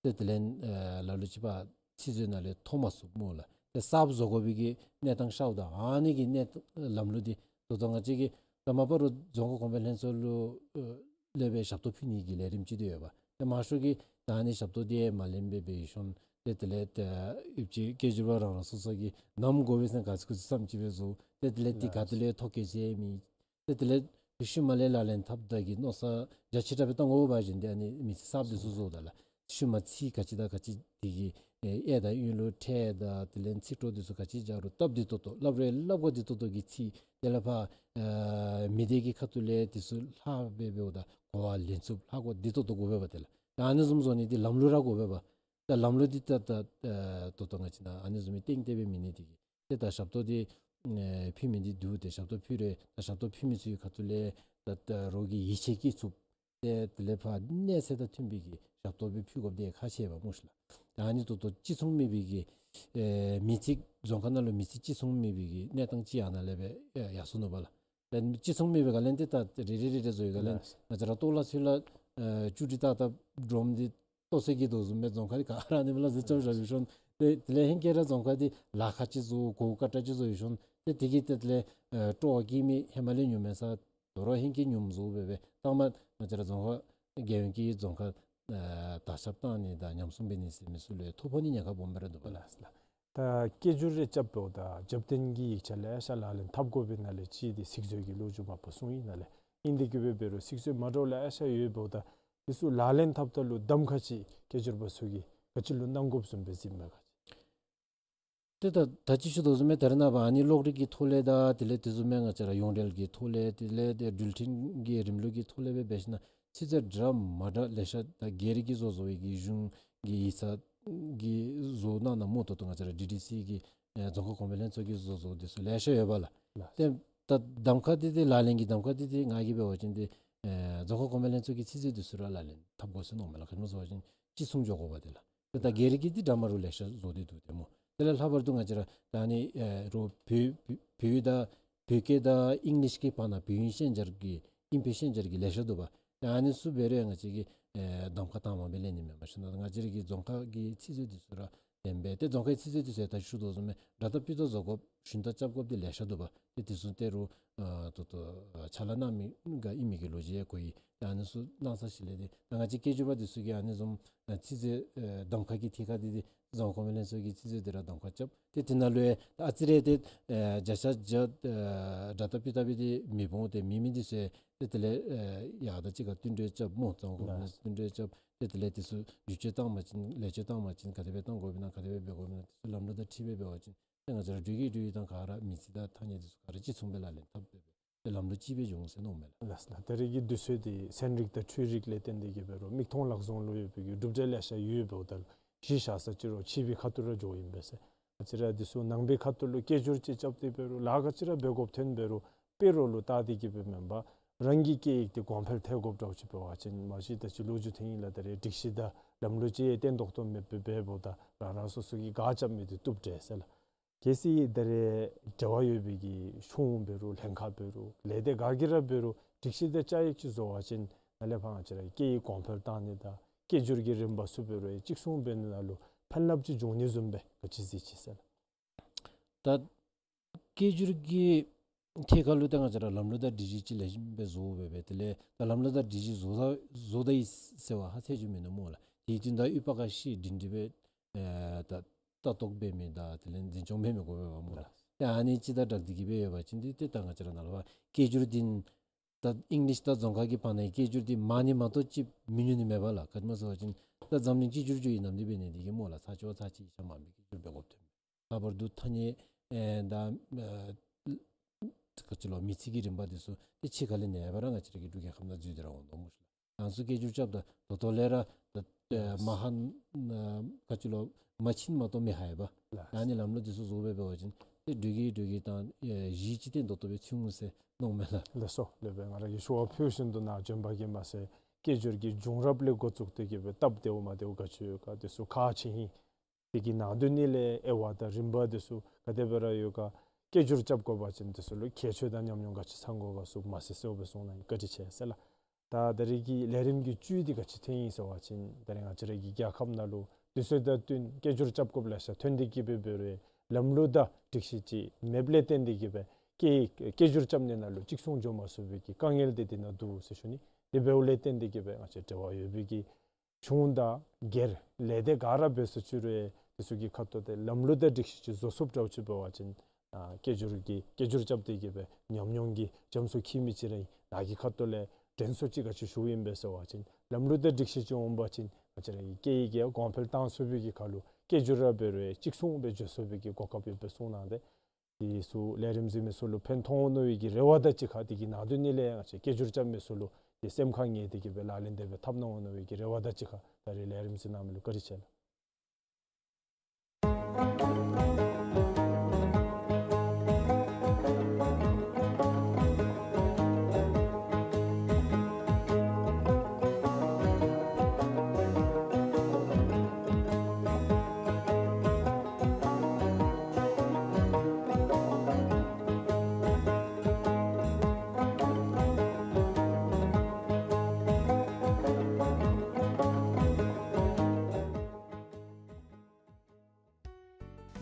ཏེ་དེ་ལས་ཨེ་ལ་ལུ་ཅིག་ཕར་ཚིག་མཛོད་ནང་ལས་ཐོབ་མ་ཚུགས་སྨོ་ལགས། ཏེ་གསརཔ་བཟོ་དགོ་པའི་གི་གནས་སྟངས་ཤརཝ་ད་ཨ་ནི་གི་གནས་ལམ་ལུགས་འདི་ད་ལྟོ་ང་བཅས་ཀྱི་ད་མ་པ་རུང་རྫོང་ཁ་གོང་འཕེལ་ལྷན་ཚོགས་ལུ་ཨེ་ལས་སྦེ་ཞབས་ཏོག་ཕུལ་ནི་གི་ལས་རིམ་ཅིག་ཏེ་ཡོདཔ། ཏེ་མང་ཤོས་ཀྱིས་ད་ཨ་ནི་ཞབས་ཏོག་འདི་མ་ལེན་པར་སྦེ་ཡོད་ཞིནམ་ཏེ་དེ་ལས་ཏེ་ཡུདཔ་ཅིག་སྐད་སྒྱུར་པ་རང་རང་སོ་སོ་གིས་ནམ་དགོ་པས་ཟེར་ག་ཚོད་ཚོད་བསམ་ཅིག་སྦེ་བཟོ། ཏེ་དེ་ལས་འདི་ག་ཏེ་ལས་ཐོ་བཀོད་ཟེར་མེད། ཏེ་དེ་ལས་ཤུལ་མ་ལས་ལག་ལེན་འཐབ་ད་གི་མནོ་བསམ་རྒྱ་ཆེ་དྲགས་སྦེ་བཏང་དགོ་པ་ཅིན་ཏེ་ཨ་ནི་མིང་ཚིག་གསརཔ་འདི་ཚུ་བཟོཝ་ད་ལགས། ཤུལ་མ་ཚིག་ག་ཅི་དང་ག་ཅི་དེ་གི་ཨེ་དང་ཡུལ་ལུ་ཕྲད་ད་དེ་ལས་ཚིག་གྲོགས་འདི་ཚུ་ག་ཅི་སྦྱར་རུང་སྟབས་བདེ་ཏོག་ཏོ་སླབ་རུང་སླབ་དགོཔ་བདེ་ཏོག་ཏོ་གི་ཚིག། དེ་ལས་ཕར་ཨེ་མི་སྡེ་གི་ཁ་ཐུག་ལས་འདི་ཚུ་ལྷག་སྦེ་འབདཝ་ད་གོ་བ་ལེན་ཚུགསཔ་ལྷག་དགོཔ་བདེ་ཏོག་ཏོ་དགོ་པས་པ། དེ་ལགས་ད་ཨ་ནི་བཟུམ་བཟོ་ནི་འདི་ལམ་ལུགས་ར་དགོ་པས་པ། ད་ལམ་ལུགས་འདི་ད་ད་ཨེ་ད་ལྟོ་ང་བཅས་ནཱ་ཨ་ནི་བཟུམ་མའི་སྟེང་དེ་སྦེ་མེད་ནི་དེ་གིས་ཏེ་ད་ཞབས་ཏོག་འདི་ཨེ་ཕུལ་མི་འདི་འདུག། ཏེ་ཞབས་ཏོག་ཕུལ་རུང་ད་ཞབས་ཏོག་ཕུལ་མི་ཚུ་གི་ཁ་ཐུག་ལས་ད་ད་རོགས་ཀྱིས་ཡིད་ཆེས་བསྐྱེད་ཚུགསཔ། ཏེ་དེ་ལས་ཕར་གནས་ཚད་དང་མཐུན་པའི་གི་ཞབས་ཏོག་སྦེ་ཕུལ་དགོཔ་འདི་ཁག་ཆེ་བས་སྨོ་ཤིག་ལགས། ད་ཨ་ནི་ད་ལྟོ་གཅིག་མཚུངས་མེད་པའི་གི་ཨེ་མིང་ཚིག་རྫོང་ཁ་ནང་ལུ་མིང་ཚིག་གཅིག་མཚུངས་མེད་པའི་གི་གནས་སྟངས་ཅིག་ཨ་ནཱ་ལས་སྦེ་ཨེ་ཡར་སོ་ནུག་པ་ལགས། ད་གཅིག་མཚུངས་མེད་པའི་སྒང་ལས་ཏེ་ད་རེ་རེ་རེ་རེ་བཟོ་བའི་སྒང་ལས་ལགས། ང་བཅས་ར་ལྟོ་ལ་ཚུ་ལ་ཨེ་ཅུ་ཏི་ཏ་ཏ་སྒྲོམ་འདི་ལྟོ་ཚོད་ཀྱི་དོ་བཟུམ་སྦེ་རྫོང་ཁ་འདི་ག་ར་ཨ་ནི་སྦེ་ལ་བཟོ་རྐྱབ་བཞག་ཡོད་ཞིནམ་ཏེ་དེ་ལས་ཧེང་སྐལ་ར་རྫོང་ཁ་འདི་ལཱ་ཁག་ཅིག་བཟོ་གོ་སྐབས་དྲགས་ཅིག་བཟོ་ཡོད་ཞིནམ་ཏེ་དེ་གིས་ཏེ་དེ་ལས་ཨེ་སྤྲོ་བ་སྐྱེ་མི་ཧེ་མ་ལས་ཉུང་མས་ས། དོ་རུང་ཧེང་སྐལ་ཉུངམ་བཟོ་སྦེ་སྦེ་ད་མ་ང་བཅས་ར་རྫོང་ཁ་རྒྱལ་ཡོངས་ཀྱི་རྫོང་ཁ་ཨེ་དར་ཁྱབ་བཏང་ནི་དང་ཉམས་སྲུང་འབད་ནི་ཟེར་མི་ཚུ་ལུ་ཐོ་ཕོག་ནི་ཉེན་ཁ་སྦོམ་སྦེ་ར་འདུག་པ་ལགས། ལགས་ལགས། ད་སྐད་སྒྱུར་རེ་རྐྱབ་འབདཝ་ད་རྒྱབ་རྟེན་གྱི་ཡིག་ཆ་ལེ་ཤ་ལག་ལེན་འཐབ་དགོ་པའི་ནང་ལས་གཅིག་འདི་ཚིག་མཛོད་ཀྱི་ལོ་རྒྱུས་མ་པ་གསུངས་ཡི། ནཱ་ལས་ཨིན་དེ་གི་སྦེ་འབད་རུང་ཚིག་མཛོད་མ་འདྲཝ་ལེ་ཤ་ཡོད་འབདཝ་ད་འདི་ཚུ་ལག་ལེན་འཐབ་ད་ལུ་གདམ་ཁ་ཅིག་སྐད་སྒྱུར་པ་ཚུ་གིས་ག་ཅི་ལུ་གནང་དགོཔ་བཟུམ་སྦེ་གཟིགསཔ་མས་ག་ཅི། ཏེ་ད་ད་ཅི་ཞུ་དོ་བཟུམ་སྦེ་ད་རེས་ནངས་པ་ཨ་ནི་གློག་རིག་གི་ཐོག་ལས་དང་དེ་ལས་དེ་བཟུམ་སྦེ་ང་བཅས་ར་ཡོངས་འབྲེལ་གྱི་ཐོག་ལས་དེ་ལས་ཏེ་འགྲུལ་འཕྲིན་གྱི་རིམ་ལུགས་ཀྱི་ཐོག་ལས་སྦེ་འབད་ཞིན་ན་ཚིག་མཛོད་འདྲ་མ་འདྲ་ལེ་ཤ་ད་སྒེར་གྱིས་བཟོ་བཟོ་བའི་གི་གཞུང་གི་ཡིག་ཚང་གིས་བཟོ་གནང་གནངམ་མ་གཏོགས་ད་ང་བཅས་ར་ཌི་ཌི་སི་གི་ཨེ་རྫོང་ཁ་གོང་འཕེལ་ལྷན་ཚོགས་ཀྱིས་བཟོ་བཟོཝ་འདི་ཚུ་ལེ་ཤ་ཡོད་པ་ལགས། ལགས། ཏེ་ད་གདམ་ཁ་འདི་ཏེ་ལག་ལེན་གྱི་གདམ་ཁ་འདི་ཏེ་ང་གིས་འབད་བ་ཅིན་ཏེ་ཨེ་རྫོང་ཁ་གོང་འཕེལ་ལྷན་ཚོགས་ཀྱི་ཚིག་མཛོད་འདི་ཚུ་ར་ལག་ལེན་འཐབ་དགོ་ཟེར་མནོཝ་མས་ལགས། ག་ཅི་སྨོ་ཟེར་བ་ཅིན་གཅིག་མཚུངས་འགྱོ་དགོ་པ་དེ་ལགས། ཏེ་ད་སྒེར་གྱི་འདི་འདྲ་མ་འདྲཝ་ལེ་ཤ་བཟོ་སྟེ་འདུག་ཏེ་སྨོ། དེ་ལས་ལྷག་པར་དུ་ང་བཅས་ར་ད་ཨ་ནི་ཨེ་རོགས་བོད་བོད་བོད་ཡིག་དང་བོད་སྐད་དང་ཨིང་ལིཤ་གི་བར་ན་བོད་དབྱིན་ཤན་སྦྱར་གྱི་ཨིན་བོད་ཤན་སྦྱར་གྱི་ལེ་ཤ་འདུག་པ། ཏེ་ཨ་ནི་ཚུ་འབད་རུང་ང་བཅས་ཀྱིས་ཨེ་གདམ་ཁ་དྭངས་མ་སྦེ་ལེན་ནི་མེན་པར་ཞིན་ན་ང་བཅས་ར་གི་རྫོང་ཁ་གི་ཚིག་མཛོད་འདི་ཚུ་ར་ལེན་སྦེ་ཏེ་རྫོང་ཁའི་ཚིག་མཛོད་འདི་ཚུ་ད་ཞུ་དོ་བཟུམ་སྦེ་འདྲ་ལྟ་སྤུས་ལྟ་བཟོ་དགོཔ་ཞུན་དག་རྐྱབ་དགོཔ་འདི་ལེ་ཤ་འདུག་པ། ཏེ་དེ་ཚུ་ཏེ་རོགས་ཨ་ད་ལྟོ་ཨ་ཕྱག་ལཱ་གནང་མི་ག་ཨིན་མི་གི་ལོ་རྒྱུས་ཡང་གོ་ཡི། ཏེ་ཨ་ནི་ཚུ་གནང་ས་ཞིནམ་ལས་ཏེ་ད་ང་བཅས་སྐད་སྒྱུར་པ་འདི་ཚུ་གིས་ཨ་ནི་བཟུམ་ཨ་ཚིག་མཛོད་ཨེ་གདམ་ཁ་གི་ཐད་ཁར་འདི་ཏེ་རྫོང་ཁ་གོང་འཕེལ་ལྷན་ཚོགས་ཀྱི་ཚིག་མཛོད་འདི་ར་གདམ་ཁ་རྐྱབ། ཏེ་དེ་ནང་ལུ་ཡང་ད་ཨ་ཙི་རེ་ཏེ་ཨེ་བརྒྱ་ཆ་བརྒྱ་ཨེ་འདྲ་ལྟ་སྤུས་ལྟ་སྦེ་ཏེ་མི་འོང་། ཏེ་མེད་མི་འདི་ཚུ་ཡང་ཏེ་དེ་ལས་ཨེ་ཡར་དང་གཅིག་ཁར་བསྟུན་གྲོས་རྐྱབ་སྨོ། རྫོང་ཁ་གོང་འཕེལ་ལྷན་ཚོགས་བསྟུན་གྲོས་རྐྱབ། ཏེ་དེ་ལས་དེ་ཚུ་བསྒྱུར་བཅོས་བཏང་པ་ཅིན་ལེགས་བཅོས་བཏང་པ་ཅིན་ག་དེ་སྦེ་བཏང་དགོཔ་ཨིན་ན་ག་དེ་སྦེ་འབད་དགོཔ་ཨིན་ན་དེ་ཚུ་ལམ་ལུགས་དང་འཁྲིལ་སྦེ་འབད་བ་ཅིན་ཏེ་ང་བཅས་ར་འབྲུག་གི་འབྲུག་ཡིག་དང་ག་ར་མིང་ཚིག་དང་ཐ་སྙད་འདི་ཚུ་ག་ར་གཅིག་མཚུངས་སྦེ་ལག་ལེན་འཐབ་སྦེ་སྦེ་ཏེ་ལམ་ལུགས་གཅིག་སྦེ་འགྱོ་འོང་ཟེར་མནོཝ་མས་ལགས། ལགས་སོ་ལགས། ད་རེས་ཀྱི་དུས་ཚོད་འདི་ཚན་རིག་དང་འཕྲུལ་རིག་ལས་བརྟེན་ཏེ་གི་འབད་རུང་མིག་མཐོང་ལག་བཟུང་ལུ་ཡོད་པའི་གི་གྲུབ་འབྲས་ལེ་ཤ་ཡོད་འབདཝ་ད་གཞི་བཞག་ས་ཅིག་རོགས་ཕྱི་པའི་ཁ་ཐུག་ར་འགྱོཝ་ཨིན་པས་ཟེར། ང་བཅས་ར་འདི་ཚུ་ནང་པའི་ཁ་ཐུག་ལུ་སྐད་སྒྱུར་ཅིག་རྐྱབ་སྟེ་འབད་རུང་ལཱ་ག་ཅི་ར་འབད་དགོཔ་ཐོན་འབད་རུང་དཔེ་རོགས་ལུ་བལྟ་སྟེ་གི་སྦེ་མེན་པར་རང་གི་སྐད་ཡིག་འདི་གོང་འཕེལ་ཐལ་དགོཔ་འདྲཝ་ཅིག་འབད་བ་ཅིན་མ་གཞི་ད་ཅི་ལོ་རྒྱུས་ཐོན་ཡི་ལགས། ད་རེས་སྒྲིག་གཞི་དང་ལམ་ལུགས་ཅིག་ཡང་བརྟན་ཏོག་ཏོ་མེདཔ་སྦེ་འབདཝ་ད་རང་རང་སོ་སོ་གིས་ག་རྐྱབ་མི་འདི་བཏུབ་འདྲས་ཟེར་ལགས། གལ་སྲིད་ད་རེས་འབྲེལ་བ་ཡོད་པའི་གི་གཞུང་འབད་རུང་ལྷན་ཁག་འབད་རུང་ལས་སྡེ་ག་གིས་ར་འབད་རུང་སྒྲིག་གཞི་དང་བཅའ་ཡིག་ཅིག་བཟོ་བ་ཅིན་ནཱ་ལས་ཕར་ང་བཅས་ར་སྐད་ཡིག་གོང་འཕེལ་བཏང་ནི་དང་སྐད་སྒྱུར་གྱི་རིམ་པ་ཚུ་འབད་རུང་ཡང་གཅིག་མཚུངས་འབད་ནི་ནང་ལུ་ཕན་རླབས་ཅིག་འབྱུང་ནི་བཟུམ་སྦེ་ག་ཅི་གཟིགས་ཅི་ཟེར་ལགས། ད་སྐད་སྒྱུར་གྱི་ཐད་ཁར་ལུ་ད་ང་བཅས་ར་ལམ་ལུགས་དང་སྒྲིག་གཞི་ཅིག་ལེགས་ཤོམ་སྦེ་བཟོ་སྦེ་སྦེ་དེ་ལས་ད་ལམ་ལུགས་དང་སྒྲིག་གཞི་བཟོ་ད་བཟོ་ད་ཡི་ཟེར་བ་ཧ་ཚད་ཅིག་མིན་ནུག་སྨོ་ལགས། དེ་དུས་ད་ཨུ་པ་ཀ་ཤི་སྒྲིང་སྒྲི་སྦེ་ཨེ་ད་ལྟ་རྟོག་འབད་མི་དང་དེ་ལས་འཛིན་སྐྱོང་འབད་མི་དགོ་པས་པ་སྨོ་ལགས། ལགས། ཏེ་ཨ་ནི་ཅིག་དང་སྦྲགས་ཏེ་གི་སྦེ་ཡོད་པ་ཅིན་ཏེ་ཏེ་ད་ང་བཅས་ར་ནཱ་ལུ་སྐད་སྒྱུར་འདི་ད་ཨིང་ལིཤ་དང་རྫོང་ཁ་གི་བར་ན་སྐད་སྒྱུར་འདི་མང་ནི་མ་གཏོགས་ཅིག་མི་ཉུང་ནི་མེད་པས་ལགས། ག་ཅི་སྨོ་ཟེར་བ་ཅིན་ད་འཛམ་གླིང་གཅིག་གྱུར་ཅིག་ཨིན་ནམ་འདི་འབད་ནི་འདི་གིས་སྨོ་ལགས། ཚར་གཅིག་བ་ཚར་གཅིག་ཤ་མང་པའི་སྐད་སྒྱུར་འབད་དགོཔ་ཐོན་མས། ལྷག་པར་དུ་ཐ་སྙད་ཨེ་ད་ཨེ་ག་ཅི་ལོ་མིང་ཚིག་གི་རིམ་པ་འདི་ཚུ་ཏེ་ཕྱི་ཁ་ལས་ནཱ་ཡར་བ་ར་ང་བཅས་ར་གི་འབྲུག་རྒྱལ་ཁབ་ནང་འཛུལ་ཏེ་ར་འོང་དོ་སྨོ་ཤ་ལགས། ང་ཚུ་སྐད་སྒྱུར་རྐྱབ་ད་ད་ལྟོ་ལས་ར་ད་ཨེ་མ་ཧ་ན་ག་ཅི་ལོ་མ་ཕྱིན་མ་གཏོགས་མི་ཧ་ཡ་པ། ལགས། ད་ཨ་ནི་ལམ་ལུགས་འདི་ཚུ་བཟོ་སྦེ་འབད་བ་ཅིན་ཏེ་འབྲུག་གི་འབྲུག་གི་དང་ཨེ་གཞིས་ཅིག་ཏེ་ད་ལྟོ་སྦེ་ཚུད་འོང་ཟེར་མནོཝ་མས་ལགས། ལགས་སོ། ལགས་སྦེ་ང་ར་གིས་ཞུ་བ་ཕུལ་བཞིན་དུ་ནཱ་བྱོན་པ་གིས་མ་ཚད་སྐད་སྒྱུར་གྱི་བྱུང་རབས་ལས་འགོ་བཙུགས་ཏེ་གི་སྦེ་སྟབས་བདེཝ་མ་བདེཝ་ག་ཅི་ཡོད་ག་འདི་ཚུ་ཁག་ཆེ་ཨིན། དེ་གི་ནང་དོན་ནི་ལས་དབྱེ་བ་དང་རིམ་པ་འདི་ཚུ་ག་དེ་སྦེ་ར་ཡོད་ག། སྐད་སྒྱུར་རྐྱབ་དགོ་པ་ཅིན་འདི་ཚུ་ལུ་ཁྱད་ཆོས་དང་ཉམས་མྱོང་ག་ཅི་ཚང་དགོ་ག་ཚུ་མ་ཟེར་གསལཝ་སྦེ་གསུངས་གནང་ཡི། བཀའ་དྲིན་ཆེ་ཟེར་ལགས། ད་ད་རེས་ཀྱི་ལས་རིམ་གྱི་བཅུད་འདི་ག་ཅི་ཐོན་ཡི་ཟེར་བ་ཅིན་ད་རེས་ང་བཅས་ར་གི་རྒྱལ་ཁབ་ནང་ལུ་དུས་ཚོད་དང་བསྟུན་སྐད་སྒྱུར་རྐྱབ་དགོཔ་ལེ་ཤ་ཐོན་ཏེ་གི་སྦེ་འབད་རུང་ལམ་ལུགས་དང་སྒྲིག་གཞི་ཅིག་མེདཔ་ལས་བརྟེན་ཏེ་གི་སྦེ་སྐད་སྐད་སྒྱུར་རྐྱབ་ནི་ནང་ལུ་གཅིག་མཚུངས་འགྱོ་མ་ཚུགས་པའི་གི་དཀའ་ངལ་འདི་འདི་ནང་འདུག་ཟེར་ཞུ་ནི། དེ་འབདཝ་ལས་བརྟེན་ཏེ་གི་སྦེ་ང་བཅས་འབྲེལ་བ་ཡོད་པའི་གི་གཞུང་དང་སྒེར་ལས་སྡེ་ག་ར་འབད་སོ་ཅི་རུང་དེ་ཚུ་གི་ཁ་ཐུག་ཏེ་ལམ་ལུགས་དང་སྒྲིག་གཞི་ཅིག་བཟོ་ཚུགསཔ་འདྲཝ་ཅིག་འབད་བ་ཅིན་ཨ་སྐད་སྒྱུར་གྱི་སྐད་སྒྱུར་རྐྱབ་སྟེ་གི་སྦེ་ཉམས་མྱོང་གི་རྒྱ་མཚོ་འཁྱིལ་མི་ཅིག་ར་ཨིན། ནཱ་གི་ཁ་ཐུག་ལས་དྲན་གསོ་ཅིག་ག་ཅི་ཞུཝ་ཨིན་པས་ཟེར་བ་ཅིན་ལམ་ལུགས་དང་སྒྲིག་གཞི་ཅིག་འོང་པ་ཅིན་ང་བཅས་ར་གི་སྐད་ཡིག་གི་གོང་འཕེལ་བཏང་ཚུགས་པའི་གི་ཁར་ལུ་སྐད་སྒྱུར་ར་འབད་རུང་གཅིག་མཚུངས་སྦེ་འགྱོ་ཚུགས་པའི་གི་གོ་སྐབས་ཡོདཔ་སྦེ་གསུངས་གནང་སྟེ། དེ་ཚུ་ལས་རིམ་གཟིགས་མི་ཚུ་ལུ་ཕན་ཐོགས་འོང་མནོ་བའི་གི་རེ་བ་དང་གཅིག་ཁར་དེ་གི་ནང་དོན་ནི་ལས་ང་བཅས་སྐད་སྒྱུར་རྐྱབ་མི་ཚུ་ལུ་དེ་སེམས་ཁར་ངེས་ཏེ་གི་སྦེ་ལག་ལེན་འདི་སྦེ་འཐབ་གནང་འོང་མནོ་བའི་གི་རེ་བ་དང་གཅིག་ཁར་ད་རེས་ལས་རིམ་གཟིགས་གནང་མི་ལུ་བཀའ་དྲིན་ཆེ་ལགས།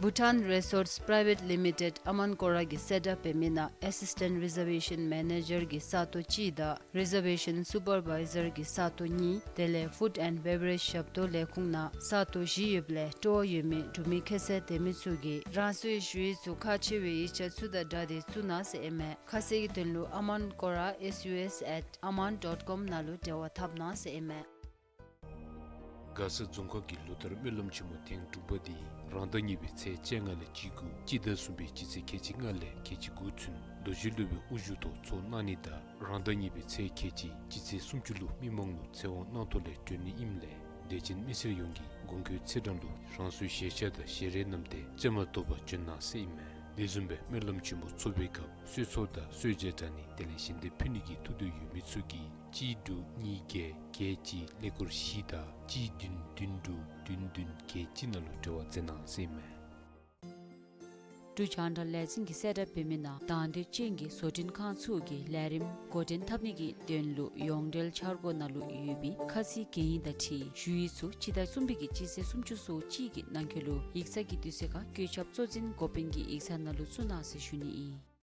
Bhutan Resorts Private Limited ཨ་མཱན་ཀོ་ར་གིས་སེཊ་ཨཔ་འབད་མི་ནང་ཨེ་སིས་ཊེནཊ་རི་ཛར་ཝེ་ཤཱན་མེ་ནེ་ཇར་གྱི་ས་སྟོང་གཅིག་དང་རི་ཛར་ཝེ་ཤཱན་སུ་པར་བའི་ཛར་གྱི་ས་སྟོང་གཉིས་དེ་ལས་ཕུཌ་ཨེནཌ་བེ་བ་རེཇ་ཞབས་ཏོག་ལས་ཁུངས་ནང་ས་སྟོང་བཞི་ཡོདཔ་ལས་སྤྲོ་བ་ཡོད་མི་འབྲུག་མི་ཁ་གསལ་ལྡན་མི་ཚུ་གིས་རང་སོའི་ཞུ་ཡིག་ཚུ་ཁག་ཆེ་བའི་ཡིག་ཆ་ཚུ་དང་སྦྲགས་ཏེ་བཙུགས་གནང་ཟེར་ཨིན་མས། ཁ་གསལ་གྱི་དོན་ལུ་ཨ་མཱན་ཀོ་ར་ཨེསི་ཡུ་ཨེསི་ཨེཊ་ཨ་མཱན་ཌོཊ་ཀོམ་ནང་ལུ་འབྲེལ་བ་འཐབ་གནང་ཟེར་ཨིན་མས། མགར་ས་རྫོང་ཁག་གི་ལོ་ལྟར་སྨོན་ལམ་ཆེན་མོ་ཐེངས་དྲུག་པ་འདི་རང་ཟླ་གཉིས་པའི་ཚེས་བཅོ་ལྔ་ལས་བཅུ་དགུ་སྤྱི་ཟླ་གསུམ་པའི་སྤྱི་ཚེས་ཁལ་གཅིག་ལྔ་ལས་ཁལ་གཅིག་དགུ་ཚུན་རྡོ་རྗེ་སློབ་དཔོན་དབུ་བཞུགས་ཐོག་ཚོགས་གནང་ནི་དང་རང་ཟླ་གཉིས་པའི་ཚེས་ཁལ་གཅིག་སྤྱི་ཚེས་སུམ་ཅུ་ལུ་མི་མང་ལུ་ཚེ་དབང་གནང་ཐོག་ལས་གྲོལ་ནི་ཨིནམ་ལས་དད་ཅན་མི་སེར་ཡོངས་ཀྱིས་གོང་འཁོད་ཚེས་གྲངས་ལུ་རང་སོའི་ཞལ་ཆས་དང་ཞལ་རས་བསྣམས་ཏེ་བཅའ་མར་གཏོགས་པར་བྱོན་གནང་ཟེར་ཨིན་མས། དེ་བཟུམ་སྦེ་སྨོན་ལམ་ཆེན་མོ་ཚོགས་པའི་སྐབས་གསོལ་ཚོགས་དང་གསོལ་ཇ་དྲང་ནི་དེ་ལས་ཞལ་འདེབས་ཕུལ་ནི་གི་ཐུགས་འདོད་ཡོད་མི་ཚུ་གིས་གཅིག་དྲུག་གཉིས་བརྒྱད་བརྒྱད་གཅིག་ཀླད་ཀོར་བཞི་དང་གཅིག་བདུན་བདུན་དྲུག་བདུན་བདུན་བརྒྱད་གཅིག་ནང་ལུ་འབྲེལ་བ་མཛད་གནང་ཟེར་ཨིན་མས། འབྲུག་རྒྱང་བསྒྲགས་ལས་འཛིན་གྱིས་གསལ་བསྒྲགས་འབད་མི་ནང་དང་འདོད་ཅན་གྱི་བཟོ་སྐྲུན་ཁང་ཚུ་གིས་ལས་རིམ་འགོ་འདྲེན་འཐབ་ནི་གི་དོན་ལུ་ཡོངས་འབྲེལ་འཆར་སྒོ་ནང་ལུ་ཡོད་པའི་ཁ་ཚིག་གན་ཡིག་དང་འཁྲིལ་ཞུ་ཡིག་ཚུ་སྤྱི་ཟླ་གསུམ་པའི་གི་སྤྱི་ཚེས་སུམ་ཅུ་སོ་གཅིག་གི་ནང་འཁོད་ལུ་ཡིག་ཚང་གི་དུས་ཚོད་ཁར་བཀོད་ཁྱབ་གཙོ་འཛིན་འགོ་དཔོན་གྱི་ཡིག་ཚང་ནང་ལུ་བཙུགས་གནང་ཟེར་ཞུ་ནི་ཨིན།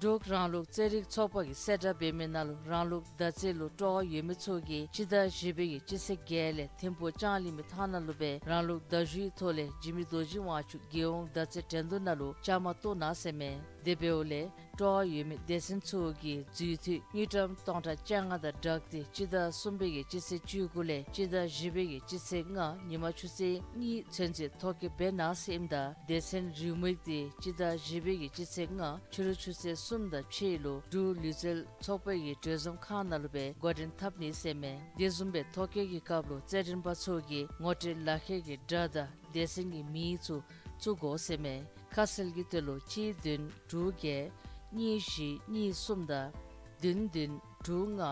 འབྲུག་རང་ལུགས་རྩེད་རིགས་ཚོགས་པ་གིས་གསལ་བསྒྲགས་འབད་མི་ནང་ལུ་རང་ལུགས་མདའ་རྩེད་ལུ་སྤྲོ་བ་ཡོད་མི་ཚུ་གིས་སྤྱི་ཟླ་བཞི་པའི་གི་སྤྱི་ཚེས་བརྒྱད་ལས་ཐིམ་ཕུག་ལྕང་གླིང་མི་ཐང་ནང་ལུ་སྦེ་རང་ལུགས་མདའ་གཞུའི་ཐོག་ལས་འཇིགས་མེད་རྡོ་རྗེ་དབང་ཕྱུག་རྒྱལ་ཡོངས་མདའ་རྩེད་འགྲན་བསྡུར་ནང་ལུ་བཅའ་མར་གཏོགས་གནང་ཟེར་མས། དེ་འབདཝ་ལས་སྤྲོ་བ་ཡོད་མི་སྡེ་ཚན་ཚུ་གིས་འཛུལ་འཐུས་དངུལ་ཀྲམ་སྟོང་ཕྲག་བཅོ་ལྔ་དང་སྦྲགས་ཏེ་སྤྱི་ཟླ་གསུམ་པའི་གི་སྤྱི་ཚེས་བཅུ་དགུ་ལས་སྤྱི་ཟླ་བཞི་པའི་གི་སྤྱི་ཚེས་ལྔ་ཉིན་མ་ཆུ་ཚོད་གཉིས་ཚུན་ཚོད་ཐོ་བཀོད་འབད་གནང་ཟེར་ཨིནམ་ད་སྡེ་ཚན་རེའུ་མིག་འདི་སྤྱི་ཟླ་བཞི་པའི་གི་སྤྱི་ཚེས་ལྔ་ཕྱི་རུ་ཆུ་ཚོད་གསུམ་དང་ཕྱེད་ལུ་འབྲུག་ལུས་རྩལ་ཚོགས་པའི་གི་གྲོས་འཛོམས་ཁང་ནང་ལུ་སྦེ་འགོ་འདྲེན་འཐབ་ནི་ཟེར་མས། དེ་བཟུམ་སྦེ་ཐོ་བཀོད་ཀྱི་སྐབས་ལུ་རྩེད་འགྲན་པ་ཚུ་གིས་ངོ་སྤྲོད་ལག་ཁྱེར་གྱི་སྒྲ་དང་སྡེ་ཚན་གྱི་མིང་ཚུ་བཙུགས་དགོ་ཟེར་མས། ཁ་གསལ་གྱི་དོན་ལུ་གཅིག་བདུན་དྲུག་བརྒྱད་གཉིས་བཞི་གཉིས་གསུམ་དང་བདུན་བདུན་དྲུག་ལྔ་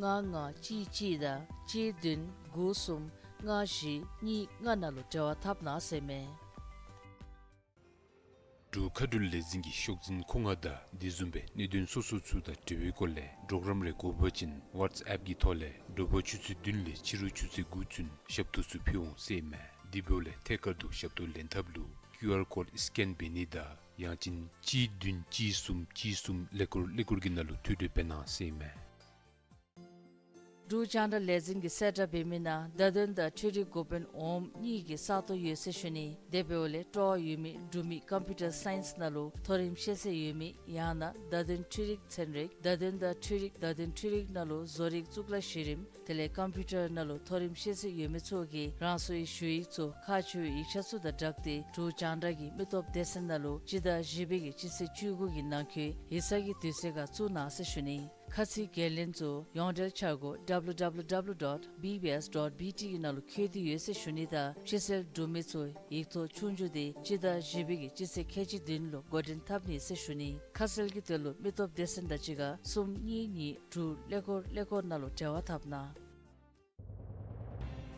ལྔ་ལྔ་གཅིག་གཅིག་དང་གཅིག་བདུན་དགུ་གསུམ་ལྔ་བཞི་གཉིས་ལྔ་ནང་ལུ་འབྲེལ་བ་འཐབ་གནང་ཟེར་མས། འབྲུག་མཁའ་འགྲུལ་ལས་འཛིན་གྱི་ཤོག་འཛིན་ཁོ་ང་དང་དེ་བཟུམ་སྦེ་གནད་དོན་སོ་སོ་ཚུ་དང་འབྲེལ་བའི་སྐོར་ལས་གྲོགས་རམ་རེ་དགོ་པ་ཅིན་ཝཊས་ཨེཔ་གི་ཐོག་ལས་དྲོ་པ་ཆུ་ཚོད་བདུན་ལས་ཕྱི་རུ་ཆུ་ཚོད་དགུ་ཚུན་ཞབས་ཏོག་ཚུ་ཕུལ་འོང་ཟེར་ཨིན་མས། དེ་འབདཝ་ལས་ཐད་ཀར་དུ་ཞབས་ཏོག་ལེན་ཐབས་ལུ་ཀིའུ་ཨར་ཀོཌ་སི་ཀེན་འབད་ནི་དང་ཡང་ཅིན་གཅིག་བདུན་གཅིག་གསུམ་གཅིག་གསུམ་ཀླད་ཀོར་ཀླད་ཀོར་གྱི་ནང་ལུ་ཐོ་འགོད་འབད་གནང་ཟེར་ཨིན་མས། འབྲུག་རྒྱང་བསྒྲགས་ལས་འཛིན་གྱིས་གསལ་བསྒྲགས་འབད་མི་ནང་བརྡ་དོན་དང་འཕྲུལ་རིག་འགོ་དཔོན་འོགམ་གཉིས་ཀྱི་ས་སྟོང་ཡོད་ཟེར་ཞུ་ནི། དེ་འབདཝ་ལས་སྤྲོ་བ་ཡོད་མི་འབྲུག་མི་ཀམ་པིའུ་ཊར་སའིནསི་ནང་ལུ་མཐོ་རིམ་ཤེས་ཚད་ཡོད་མི་ཡང་ན་བརྡ་དོན་འཕྲུལ་རིག་ཚན་རིག་བརྡ་དོན་དང་འཕྲུལ་རིག་བརྡ་དོན་འཕྲུལ་རིག་ནང་ལུ་བཟོ་རིག་གཙུག་ལག་གཞི་རིམ་དེ་ལས་ཀམ་པིའུ་ཊར་ནང་ལུ་མཐོ་རིམ་ཤེས་ཚད་ཡོད་མི་ཚུ་གིས་རང་སོའི་ཞུ་ཡིག་ཚུ་ཁག་ཆེ་བའི་ཡིག་ཆ་ཚུ་དང་སྦྲགས་ཏེ་འབྲུག་རྒྱང་བསྒྲགས་ཀྱི་མི་སྟོབས་སྡེ་ཚན་ནང་ལུ་སྤྱི་ཟླ་བཞི་པའི་གི་སྤྱི་ཚེས་བཅུ་དགུ་གི་ནང་འཁོད་ཡིག་ཚང་གི་དུས་ཚོད་ཁར་བཙུགས་གནང་ཟེར་ཞུ་ནི། ཁ་ཚིག་འགན་ལེན་ཚུ་ཡོངས་འབྲེལ་འཆར་སྒོ་W W W dot B B S dot B T གི་ནང་ལུ་བཀོད་དེ་ཡོད་ཟེར་ཞུ་ནི་དང་ཕྱི་སེལ་འབྲུག་མི་ཚུ་ཡིག་ཐོག་ཆོས་རྒྱུགས་དེ་སྤྱི་ཟླ་བཞི་པའི་གི་སྤྱི་ཚེས་ཁལ་གཅིག་བདུན་ལུ་འགོ་འདྲེན་འཐབ་ནི་ཟེར་ཞུ་ནི། ཁ་གསལ་གྱི་དོན་ལུ་མི་སྟོབས་སྡེ་ཚན་དང་གཅིག་ཁར་གསུམ་གཉིས་གཉིས་དྲུག་ཀླད་ཀོར་ཀླད་ཀོར་ནང་ལུ་འབྲེལ་བ་འཐབ་གནང་།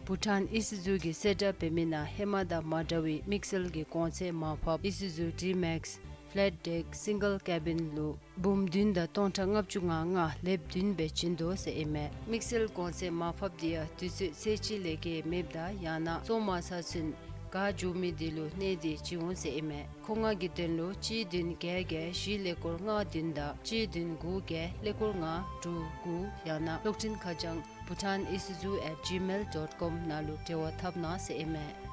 བྷུ་ཊཱན་ཨི་སི་ཛུ་གིས་གསལ་བསྒྲགས་འབད་མི་ནང་ཧེ་མ་དང་མ་འདྲ་བའི་དམིགས་བསལ་གྱི་གོང་ཚད་མར་ཕབ་ཨི་སི་ཛུ་ཌི་མེགསི་ཕེ་ལེཊ་ཌེཀ་སིང་གལ་ཀེ་བིན་ལུ་འབུམ་བདུན་དང་སྟོང་ཕྲག་ལྔ་བཅུ་ང་ལྔ་ལེབ་བདུན་སྦེ་བྱིན་དོ་ཟེར་ཨིན་མས། དམིགས་བསལ་གོང་ཚད་མར་ཕབ་དེ་ཡང་དུས་ཚོད་ཚེས་གཅིག་ལས་བརྒལ་མེདཔ་དང་ཡང་ན་བཙོང་མ་ཚར་ཚུན་ག་འགྱོ་མི་དེ་ལུ་གནས་ཏེ་བྱིན་འོང་ཟེར་ཨིན་མས། མཁོ་མངགས་ཀྱི་དོན་ལུ་གཅིག་བདུན་བརྒྱད་བརྒྱད་བཞི་ཀླད་ཀོར་ལྔ་བདུན་དང་གཅིག་བདུན་དགུ་བརྒྱད་ཀླད་ཀོར་ལྔ་དྲུག་དགུ་ཡང་ན་གློག་འཕྲིན་ཁ་བྱང་bhutanisuzu at gmail dot com ནང་ལུ་འབྲེལ་བ་འཐབ་གནང་ཟེར་ཨིན་མས།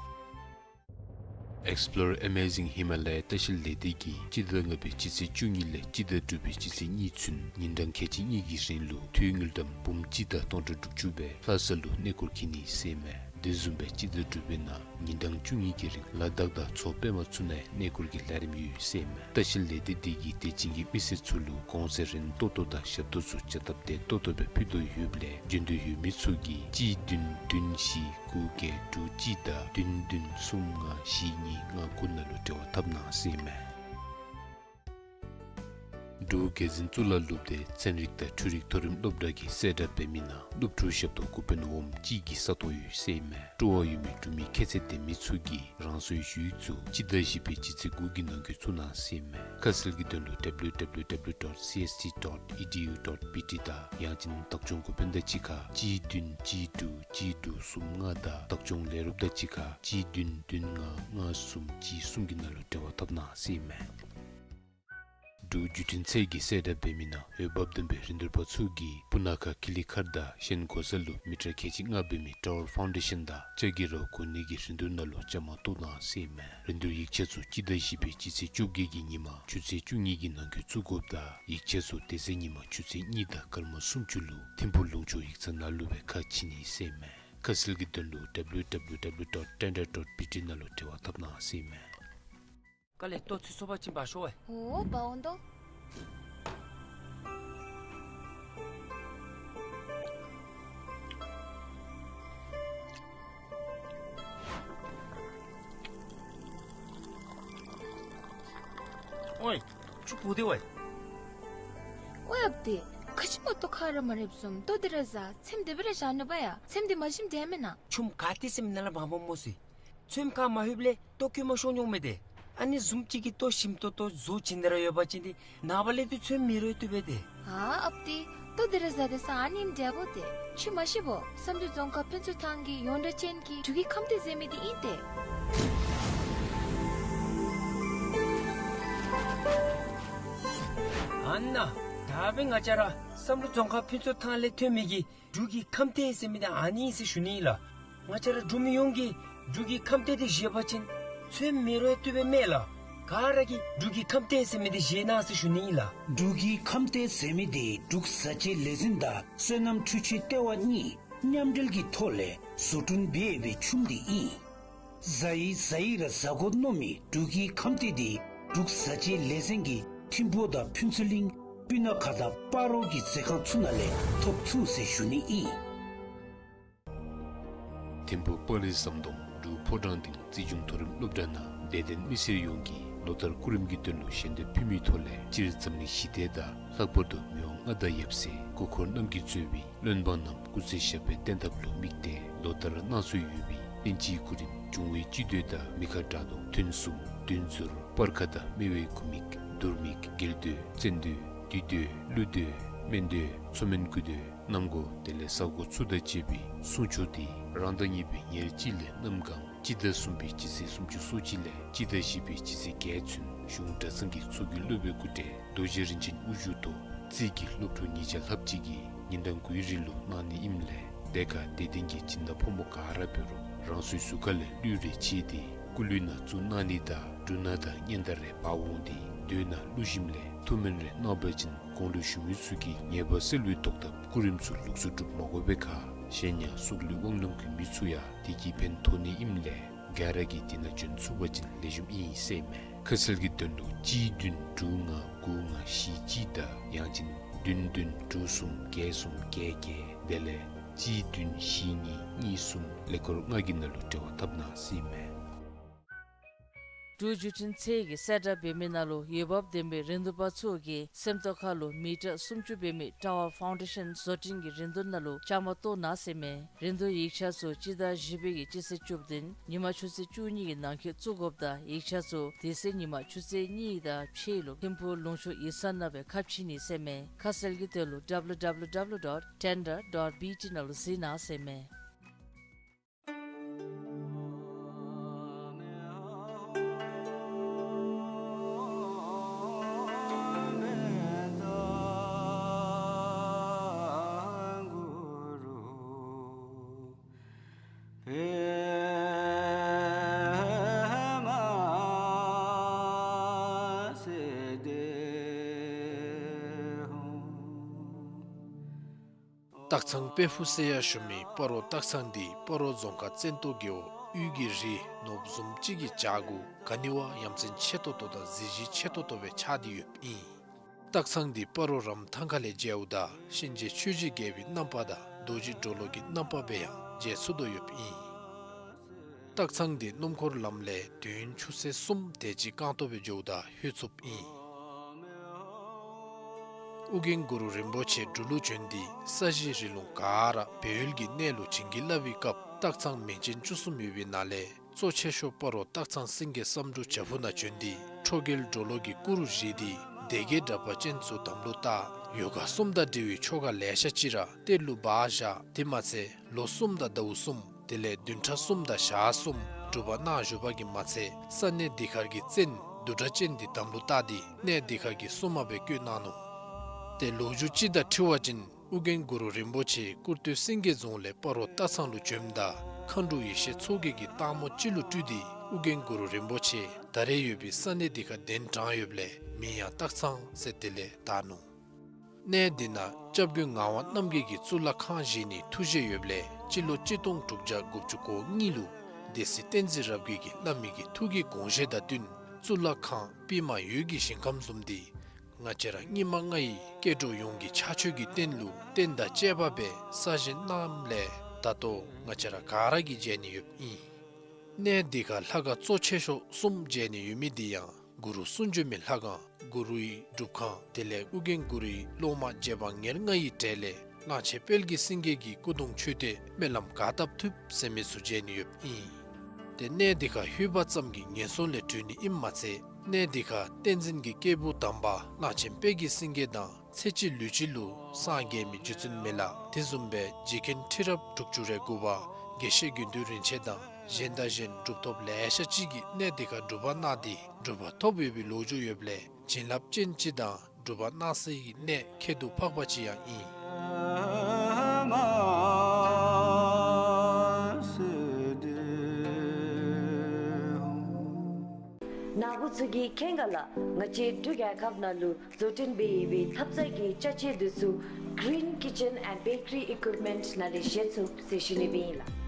Explore Amazing Himalaya ལྟ་བཤལ་ལས་སྡེ་གིས་སྤྱི་ཟླ་ལྔ་པའི་སྤྱི་ཚེས་བཅུ་གཉིས་ལས་སྤྱི་ཟླ་དྲུག་པའི་སྤྱི་ཚེས་གཉིས་ཚུན་ཉིན་གྲངས་ཁལ་གཅིག་གཉིས་ཀྱི་རིང་ལུ་འཐུས་དངུལ་ཀྲམ་འབུམ་གཅིག་དང་སྟོང་ཕྲག་དྲུག་ཅུ་སྦེ་ལྷ་ས་ལུ་གནས་སྐོར་འཁྱིད་ནི་ཟེར་ཨིན་མས། དེ་བཟུམ་སྦེ་སྤྱི་ཟླ་དྲུག་པའི་ནང་ཉིན་གྲངས་བཅུ་གཉིས་ཀྱི་རིང་ལ་དྭགས་དང་མཚོ་པདྨ་ཚུ་ནང་གནས་སྐོར་གྱི་ལས་རིམ་ཡོད་ཟེར་ཨིན་མས། ལྟ་བཤལ་ལས་སྡེ་དེ་གིས་དད་ཅན་གྱི་མི་སེར་ཚུ་ལུ་གོང་ཚད་རིན་ཏོག་ཏོ་དང་ཞབས་ཏོག་ཚུ་བྱ་སྟབས་བདེ་ཏོག་ཏོ་སྦེ་ཕུལ་དོ་ཡོདཔ་ལས་འབྱོན་འདོད་ཡོད་མི་ཚུ་གིས་གཅིག་བདུན་བདུན་བཞི་དགུ་བརྒྱད་དྲུག་གཅིག་དང་བདུན་བདུན་གསུམ་ལྔ་བཞི་གཉིས་ལྔ་དགུ་ནང་ལུ་འབྲེལ་བ་འཐབ་གནང་ཟེར་ཨིན་མས། འབྲུག་རྒྱལ་འཛིན་གཙུག་ལག་སློབ་སྡེ་ཚན་རིག་དང་འཕྲུལ་རིག་མཐོ་རིམ་སློབ་གྲྭ་གིས་གསལ་བསྒྲགས་འབད་མི་ནང་སློབ་ཕྲུག་ཞབས་ཏོག་འགོ་དཔོན་འོགམ་གཅིག་གི་ས་སྟོང་ཡོད་ཟེར་ཨིན་མས། སྤྲོ་བ་ཡོད་མི་འབྲུག་མི་ཁྱད་ཚད་ལྡན་མི་ཚུ་གིས་རང་སོའི་ཞུ་ཡིག་ཚུ་སྤྱི་ཟླ་བཞི་པའི་སྤྱི་ཚེས་དགུ་གི་ནང་འཁོད་བཙུགས་གནང་ཟེར་ཨིན་མས། ཁ་གསལ་གྱི་དོན་ལུ་W W W dot C S T dot E D U dot B T དང་ཡང་ཅིན་བདག་སྐྱོང་འགོ་དཔོན་དང་གཅིག་ཁར་གཅིག་བདུན་གཅིག་དྲུག་གཅིག་དྲུག་གསུམ་ལྔ་དང་བདག་སྐྱོང་ལས་རོགསཔ་དང་གཅིག་ཁར་གཅིག་བདུན་བདུན་ལྔ་ལྔ་གསུམ་གཅིག་གསུམ་གྱི་ནང་ལུ་འབྲེལ་བ་འཐབ་གནང་ཟེར་ཨིན་མས། འབྲུག་བརྒྱུད་འཕྲིན་ཚད་ཀྱིས་གསལ་བསྒྲགས་འབད་མི་ནང་འོས་འབབ་ལྡན་པའི་རིན་བསྡུར་པ་ཚུ་གིས་སྤུ་ན་ཁ་ཀི་ལི་མཁར་དང་ཤན་གོ་ས་ལུ་མི་ཊར་ཁལ་གཅིག་ལྔ་འབད་མི་ཊ་ཝར་ཕའུན་ཌེ་ཤན་དང་ལྕགས་ཀྱི་ར་བ་གོ་ནི་གི་རིན་བསྡུར་ནང་ལུ་བཅའ་མར་གཏོགས་གནང་ཟེར་ཨིན་མས། རིན་བསྡུར་ཡིག་ཆ་ཚུ་སྤྱི་ཟླ་བཞི་པའི་སྤྱི་ཚེས་བཅོ་བརྒྱད་ཀྱི་ཉིན་མ་ཆུ་ཚོད་བཅུ་གཉིས་ཀྱི་ནང་འཁོད་བཙུགས་དགོཔ་དང་ཡིག་ཆ་ཚུ་དེ་ཚེ་ཉིན་མ་ཆུ་ཚོད་གཉིས་དང་སྐར་མ་སུམ་ཅུ་ལུ་ཐིམ་ཕུག་ལུང་ཕྱོགས་ཡིག་ཚང་ནང་ལུ་སྦེ་ཁ་ཕྱེ་ནི་ཟེར་ཨིན་མས། ཁ་གསལ་གྱི་དོན་ལུ་W W W dot tender dot B T ནང་ལུ་འབྲེལ་བ་འཐབ་གནང་ཟེར་ཨིན་མས། དཀའ་ལས་ཏོ་ཚུ་སོ་པ་ཅིན་འབག་ཤོག་ཝའེ། འོ་འབག་འོང་དོ། ཨོའི། ཁྱོད་བུ་དེ་ཝའེ། ཨོའི་ཨཔ་དེ། ཁ་ཅིག་མ་ཏོ་ཁ་ར་མ་རེགཔ་བཟུམ་ཏོ་དེ་ར་བཟའ། ཚེམས་དེ་སྦེ་ར་བཞག་ནུག་པ་ཡ། ཚེམས་དེ་མ་ཞིམ་དྲགས་མེན་ན། ཁྱོད་ག་ཏེ་ཟེར་མི་ནང་ལུ་བང་བ་མོ་སི། ཚོདམ་ཁར་མ་ལྷོདཔ་ལས་ལྟོ་སྐྱོན་མ་ཤོར་མྱོང་མས་ཏེ། ཨ་ནི་བཟུམ་ཅིག་གི་ལྟོ་ཞིམ་ཏོང་ཏོ་བཟོ་བྱིན་ཏེ་ར་ཡོད་པ་ཅིན་ཏེ་ནངས་པ་ལས་ཏེ་ཚོདམ་མི་རོལ་བཏུབ་པས་ཏེ། ཨ་ཨཔ་དེ། ལྟོ་དེ་ར་བཟའ་སྟེ་ས་ཨ་ནེམ་འདྲ་པོ་ཏེ། ཁྱོད་མ་ཤེས་པོ། བསམ་གྲུབ་རྫོང་ཁག་ཕུན་ཚོགས་ཐང་གི་ཡོངས་གྲགས་ཅན་གྱི་འབྲུག་གི་ཁམ་ཏེ་ཟེར་མི་དེ་ཨིན་ཏེ། ཨ་ནཱ། ད་འབདན་ང་བཅས་ར་བསམ་གྲུབ་རྫོང་ཁག་ཕུན་ཚོགས་ཐང་ལས་ཐོན་མི་གི་འབྲུག་གི་ཁམ་ཏེ་ཟེར་མི་དེ་ཨ་ནི་ཨིན་ཟེར་ཞུ་ནི་ཨིན་ལགས། ང་བཅས་ར་འབྲུག་མི་ཡོངས་ཀྱིས་འབྲུག་གི་ཁམ་ཏེ་དེ་བཞེས་པ་ཅིན་ཚོདམ་མི་རོལ་བཏུབ་པས་མེན་ལགས། ག་ར་གིས་འབྲུག་གི་ཁམ་ཏེ་ཟེར་མི་དེ་བཞེས་གནང་ཟེར་ཞུ་ནི་ཨིན་ལགས། འབྲུག་གི་ཁམ་ཏེ་ཟེར་མི་དེ་འབྲུག་བཟའ་བཅའི་ལས་འཛིན་དང་སོ་ནམ་འཕྲུལ་ཆས་ལྟེ་བ་གཉིས་མཉམ་འབྲེལ་གྱི་ཐོག་ལས་བཟོ་སྐྲུན་འབད་ཡོད་པའི་ཆུམ་དེ་ཨིན། བཟའ་ཡི་བཟའ་ཡི་ར་བཟའ་དགོ་མནོ་མི་འབྲུག་གི་ཁམ་ཏེ་དེ་འབྲུག་བཟའ་བཅའི་ལས་འཛིན་གྱིས་ཐིམ་ཕུག་དང་ཕུན་ཚོགས་གླིང་སྤུ་ན་ཁ་དང་སྤ་རོ་གི་མཛོད་ཁང་ཚུ་ནང་ལས་ཐོབ་ཚུགས་ཟེར་ཞུ་ནི་ཨིན། ཐིམ་ཕུག་སྤ་རི་ཟམ་གདོང་འབྲུག་ཕོ་བྲང་སྡིངས་རྩིས་གཞུང་མཐོ་རིམ་སློབ་གྲྭ་ནང་དད་ལྡན་མི་སེར་ཡོངས་ཀྱིས་ལོ་ལྟར་སྐུ་རིམ་གྱི་དོན་ལུ་ཞལ་འདེབས་ཕུལ་མིའི་ཐོག་ལས་སྤྱིར་འཛམ་གླིང་ཞི་བདེ་དང་ལྷག་པར་དུ་མི་དབང་མངའ་བདག་ཡབ་སྲས་སྐུ་འཁོར་རྣམ་རྒྱལ་གཙོས་པའི་བློན་འབངས་རྣམས་སྐུ་ཚེ་ཞབས་པད་བརྟན་ཐབས་ལུ་དམིགས་ཏེ་ལོ་ལྟར་གནང་སྲོལ་ཡོད་པའི་ལྷན་ཅིག་སྐུ་རིམ་འབྱུང་བའི་བཅུད་བསྡུས་དང་མི་ཁ་དགྲ་གདོང་ཐུན་གསུམ་བདུད་འཛོར་སྤར་ཁ་དང་སྨེ་བའི་དགུ་མིག་དུར་མིག་རྒྱལ་བསྟོད་བཙན་བསྟོད་བདུད་བསྟོད་ཀླུ་བསྟོད་སྨན་བསྟོད་མཚོ་སྨན་དགུ་བསྟོད་གནམ་སྒོ་དེ་ལས་ས་སྒོ་ཚུ་དང་བཅས་པའི་གསུང་ཆོག་དེ་རང་ཟླ་གཉིས་པའི་ཉེར་གཅིག་ལས་གནམ་གང་སྤྱི་ཟླ་གསུམ་པའི་སྤྱི་ཚེས་སུམ་ཅུ་སོ་གཅིག་ལས་སྤྱི་ཟླ་བཞི་པའི་སྤྱི་ཚེས་བརྒྱད་ཚུན་གཞུང་གྲྭ་ཚང་གི་ཚོགས་ཀྱི་སློབ་དཔོན་སྐུ་བགྲེས་རྡོ་རྗེ་རིན་ཆེན་དབུ་བཞུགས་ཐོག་རྩིས་ཀྱི་སློབ་ཕྲུག་ཉིས་བརྒྱ་ལྷགཔ་ཅིག་གིས་ ཉིན་གྲངས་དགུའི་རིང་ལུ་གནང་ནི་ཨིནམ་ལས་དེ་ཁར་དད་ལྡན་གྱི་སྦྱིན་བདག་ཕོ་མོ་ག་ར་འབད་རུང་རང་སོའི་གཟུགས་ཁ་ལས་གླུད་རེ་ཕྱེ་སྟེ་སྐུ་གླུད་ནང་བཙུགས་གནང་ནི་དང་འབྲུ་སྣ་དང་སྙན་དར་རེ་འབག་འོང་སྟེ་མདོའི་ནང་གླུ་ཞིནམ་ལས་ཐུགས་སྨོན་རེ་གནང་བ་ཅིན་གོང་ལུ་ཞུ་མི་ཚུ་གི་ཉེས་པ་སེལ་བའི་ཐོག་ཐག་སྐུ་རིམ་ཚུ་ལོགས་སུ་སྒྲུབ་མ་དགོ་པའི་ཁར་གཞན་ཡང་སྲོག་ལུས་དབང་ལུང་གི་མི་ཚུ་ཡང་དེ་གིས་ཕན་ཐོགས་ནི་ཨིནམ་ལས་ག་ར་གིས་དེ་ནང་འབྱོན་ཚུགས་པ་ཅིན་ལེགས་ཤོམ་ཨིན་ཟེར་མས། ཁ་གསལ་གྱི་དོན་ལུ་གཅིག་བདུན་དྲུག་ལྔ་དགུ་ལྔ་བཞི་གཅིག་དང་ཡང་ཅིན་བདུན་བདུན་དྲུག་གསུམ་བརྒྱད་གསུམ་བརྒྱད་བརྒྱད་དེ་ལས་གཅིག་བདུན་བཞི་གཉིས་གཉིས་གསུམ་ཀླད་ཀོར་ལྔ་གི་ནང་ལུ་འབྲེལ་བ་འཐབ་གནང་ཟེར་མས། འབྲུག་བརྒྱུད་འཕྲིན་ཚད་ཀྱིས་གསལ་བསྒྲགས་འབད་མི་ནང་ལུ་འོས་འབབ་ལྡན་པའི་རིན་བསྡུར་པ་ཚུ་གིས་སེམས་རྟོགས་ཁ་ལུ་མི་ཊར་སུམ་ཅུ་འབད་མི་ཊ་ཝར་ཕའུན་ཌེ་ཤཱན་བཟོ་སྐྲུན་གྱི་རིན་བསྡུར་ནང་ལུ་བཅའ་མར་གཏོགས་གནང་ཟེར་མས། རིན་བསྡུར་ཡིག་ཆ་ཚུ་སྤྱི་ཟླ་བཞི་པའི་གི་སྤྱི་ཚེས་བཅུ་བདུན་ཉིན་མ་ཆུ་ཚོད་བཅུ་གཉིས་ཀྱི་ནང་འཁོད་བཙུགས་དགོཔ་དང་ཡིག་ཆ་ཚུ་དེ་ཚེ་ཉིན་མ་ཆུ་ཚོད་གཉིས་དང་ཕྱེད་ལུ་ཐིམ་ཕུག་ལུང་ཕྱོགས་ཡིག་ཚང་ནང་སྦེ་ཁ་ཕྱེ་ནི་ཟེར་མས། ཁ་གསལ་གྱི་དོན་ལུ་www dot tender dot bt ནང་ལུ་གཟིགས་གནང་ཟེར་མས། སྟག་ཚང་དཔལ་ཕུག་ཟེར་ཡང་ཞུ་མི་སྤ་རོ་སྟག་ཚང་འདི་སྤ་རོ་རྫོང་ཁག་བཙན་ཏོ་རྒེད་འོག་དབུས་ཀྱི་རི་ནོར་བུ་བཟུམ་ཅིག་གི་བྱག་གུ་ག་ནི་བ་ཡ་མཚན་ཆེ་ཏོག་ཏོ་དང་གཟི་བརྗིད་ཆེ་ཏོག་ཏོ་སྦེ་ཆགས་ཏེ་ཡོདཔ་ཨིན། སྟག་ཚང་འདི་སྤ་རོ་རམ་ཐང་ཁ་ལས་མཇལཝ་ད་གཤིན་རྗེ་ཆོས་རྗེ་རྒྱལ་པོའི་རྣམ་པ་དང་རྡོ་རྗེ་གྲོ་ལོད་ཀྱི་རྣམ་པ་སྦེ་ཡང་མཇལ་ཚུགས་དོ་ཡོདཔ་ཨིན། སྟག་ཚང་འདི་སྣུམ་འཁོར་ལམ་ལས་དུས་ཡུན་ཆུ་ཚོད་གསུམ་དེ་ཅིག་རྐང་ཐང་སྦེ་འགྱོཝ་ད་ལྷོད་ཚུགསཔ་ཨིན། ཨོ་རྒྱན་གུ་རུ་རིན་པོ་ཆེ་འབྲུག་ལུ་བྱོན་ཏེ་ས་གཞི་རི་ལུང་ག་ར་སྦས་ཡུལ་གྱི་གནས་ལུ་བྱིན་གྱིས་བརླབས་པའི་སྐབས་སྟག་ཚང་མིང་ཅན་བཅུ་གསུམ་ཡོད་པའི་ནང་ལས་གཙོ་ཆེ་ཤོས་སྤ་རོ་སྟག་ཚང་སེང་གེ་བསམ་འགྲུབ་བྱག་ཕུག་ནང་བྱོན་ཏེ་ཁྲོ་རྒྱལ་གྲོ་ལོད་ཀྱི་སྐུ་རུ་བཞེངས་ཏེ་སྡེ་བརྒྱད་དྲེགས་པ་ཅན་ཚུ་དམ་ལུ་བཏགས། ཡོ་ག་གསུམ་དང་འབྲེལ་བའི་ཆོ་ག་ལེ་ཤ་ཅིག་ར་གཏེར་ལུ་སྦ་བཞག། དེ་མ་ཚད་ལོ་གསུམ་དང་ཟླཝ་གསུམ་དེ་ལས་བདུན་ཕྲག་གསུམ་དང་ཞག་གསུམ་སྒྲུབ་པ་གནང་བཞུགས་པ་གི་མ་ཚད་ས་གནས་འདི་ཁར་གྱི་བཙན་བདུད་དྲེགས་ཅན་འདི་དམ་ལུ་བཏགས་ཏེ་གནས་འདི་ཁར་གྱི་སྲུང་མ་སྦེ་བསྐོས་གནང་ནུག། ཏེ་ལོ་རྒྱུས་ཅིག་དང་འཁྲིལ་བ་ཅིན་ཨོ་རྒྱན་གུ་རུ་རིན་པོ་ཆེ་ཀུར་སྟོད་སེང་གེ་རྫོང་ལས་སྤ་རོ་སྟག་ཚང་ལུ་བྱོནམ་ད་མཁའ་འགྲོ་ཡེ་ཤེས་མཚོ་རྒྱལ་གྱིས་སྟག་མོ་ཅིག་ལུ་སྤྲུལ་ཏེ་ཨོ་རྒྱན་གུ་རུ་རིན་པོ་ཆེ་ད་རེས་ཡོད་པའི་ས་གནས་འདི་ཁར་གདན་དྲངས་ཡོདཔ་ལས་མིང་ཡང་སྟག་ཚང་ཟེར་དེ་ལས་བཏགས་ནུག། གནས་འདི་ནང་སྐྱབས་མགོན་ངག་དབང་རྣམ་རྒྱལ་གྱིས་གཙུག་ལག་ཁང་བཞེངས་ནིའི་ཐུགས་བཞེད་ཡོདཔ་ལས་སྤྱི་ལོ་གཅིག་སྟོང་དྲུག་བརྒྱ་དགུ་བཅུ་གོ་གཉིས་ལུ་སྡེ་སྲིད་བསྟན་འཛིན་རབ་རྒྱས་ཀྱིས་བླ་མའི་གི་ཐུགས་ཀྱི་དགོངས་བཞེད་དང་བསྟུན་གཙུག་ལག་ཁང་པདྨ་འོད་ཀྱི་ཞིང་ཁམས་བཟུམ་འདི་ང་བཅས་ར་སྙིགས་མ་ལྔ་ཡི་སྐྱེ་འགྲོ་ཡོངས་ཀྱི་ཕྱག་མཆོད་ཀྱི་རྟེན་ལུ་རྟེན་དང་བཅས་པ་སྦེ་གསར་བཞེངས་གནངམ་ལས་ད་ལྟོ་ང་བཅས་ར་ག་ར་གིས་མཇལ་ནི་ཡོདཔ་ཨིན། གནས་འདི་ཁར་ལྷ་ཁང་གཙོ་ཆེ་ཤོས་གསུམ་མཇལ་ནི་ཡོད་མི་འདི་ཡང་གུ་རུ་གསུང་བྱོན་མའི་ལྷ་ཁང་། གུ་རུའི་སྒྲུབ་ཁང་དེ་ལས་ཨོ་རྒྱན་གུ་རུའི་སློབ་མ་རྗེ་འབངས་ཉེར་ལྔ་ཡི་གྲས་ལས་གླང་ཆེན་དཔལ་གྱི་སེང་གེ་གི་སྐུ་གདུང་མཆོད་རྟེན་སྨོན་ལམ་ག་བཏབ་ཐུབ་ཟེར་མི་ཚུ་མཇལ་ནི་ཡོདཔ་ཨིན། ཏེ་གནས་འདི་ཁར་ལྷོད་པ་ཙམ་གྱིས་ངན་སོང་ལས་གྲོལ་ནི་ཨིནམ་མ་ཚད་གནས་འདི་ཁར་བསྟན་འཛིན་གྱི་སྐྱེས་བུ་དམ་པ་གླང་ཆེན་དཔལ་གྱི་སེང་གེ་དང་ཚེ་གཅིག་ལུས་གཅིག་ལུ་སངས་རྒྱས་མི་རྗེ་བཙུན་མི་ལ་དེ་བཟུམ་སྦེ་རྗེ་མཁན་ཁྲི་རབས་དྲུག་ཅུ་རེ་དགུ་པ་དགེ་བཤེས་དགེ་འདུན་རིན་ཆེན་དང་གཞན་དང་གཞན་གྲུབ་ཐོབ་ལེ་ཤ་ཅིག་གིས་གནས་འདི་ཁར་སྒྲུབ་པ་གནང་སྟེ་གྲུབ་པ་ཐོབ་ཡོད་པའི་ལོ་རྒྱུས་ཡོདཔ་ལས་བྱིན་རླབས་ཅན་ཅིག་དང་སྒྲུབ་པ་གནང་སའི་གནས་ཁྱད་དུ་འཕགས་པ་ཅིག་ཡང་ཨིན། ནཱ་བུ་ཚུ་གིས་མཁྱེན་ག་ལགས། ང་བཅས་འབྲུག་རྒྱལ་ཁབ་ནང་ལུ་བཟོ་སྐྲུན་འབད་བའི་ཐབ་ཚང་གི་ཅ་ཆས་འདི་ཚུ་Green Kitchen and Bakery Equipment ནང་ལས་བཞེས་ཚུགས་ཟེར་ཞུ་ནི་སྦེ་ཨིན་ལགས།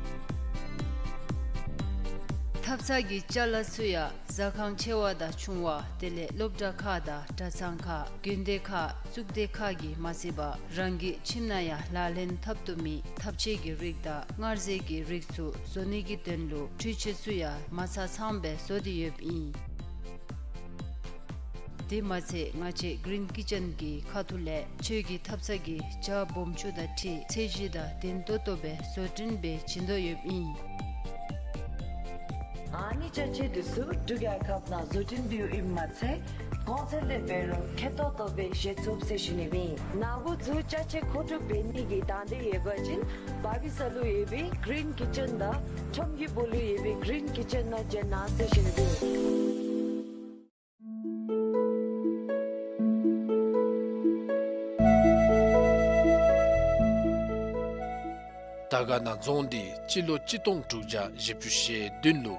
ཐབ་ཚང་གི་ཅ་ལ་ཚུ་ཡང་ཟ་ཁང་ཆེ་བ་དང་ཆུང་བ་དེ་ལས་སློབ་གྲྭ་ཁག་དང་གྲྭ་ཚང་ཁག་དགོན་སྡེ་ཁག་གཙུག་སྡེ་ཁག་གིས་མ་ཚད་པར་རང་གི་ཁྱིམ་ནང་ཡང་ལག་ལེན་འཐབ་བཏུབ་མི་ཐབ་ཆས་ཀྱི་རིགས་དང་མངར་ཟས་ཀྱི་རིགས་ཚུ་བཟོ་ནི་གི་དོན་ལུ་འཕྲུལ་ཆས་ཚུ་ཡང་མ་ཚང་ཚངམ་སྦེ་བཟོ་སྟེ་ཡོདཔ་ཨིན། དེ་མ་ཚད་ང་བཅས་Green Kitchen གྱི་ཁ་ཐུག་ལས་ཁྱོད་ཀྱི་ཐབ་ཚང་གི་ཇ་སྦོམ་ཆུང་དང་འཁྲིལ་ཚད་གཞི་དང་ལྡན་ཏོག་ཏོ་སྦེ་བཟོ་སྐྲུན་འབད་བྱིན་དོ་ཡོདཔ་ཨིན། ཨ་ནི་ཅ་ཆས་འདི་ཚུ་འབྲུག་རྒྱལ་ཁབ་ནང་བཟོ་སྐྲུན་འབདཝ་ཨིནམ་མ་ཚད་གོང་ཚད་ལས་འབད་རུང་ཁྱད་ཏོག་ཏོ་སྦེ་བཞེས་ཚུགས་ཟེར་ཞུ་ནི་སྦེ་ཨིན། ནཱ་བུ་ཚུ་ཅ་ཆས་མཁོ་སྒྲུབ་འབད་ནི་གི་དང་འདོད་ཡོད་པ་ཅིན་བར་བི་ས་ལུ་ཡོད་པའི་Green Kitchen དང་ཁྲོམ་གྱི་སྦུག་ལུ་ཡོད་པའི་Green Kitchen ནང་བྱོན་གནང་ཟེར་ཞུ་ནི་སྦེ་ཨིན། དར་དཀར་ན་རྫོང་འདི་སྤྱི་ལོ་གཅིག་སྟོང་དྲུག་བརྒྱ་བཞི་བཅུ་ཞེ་བདུན་ལུ་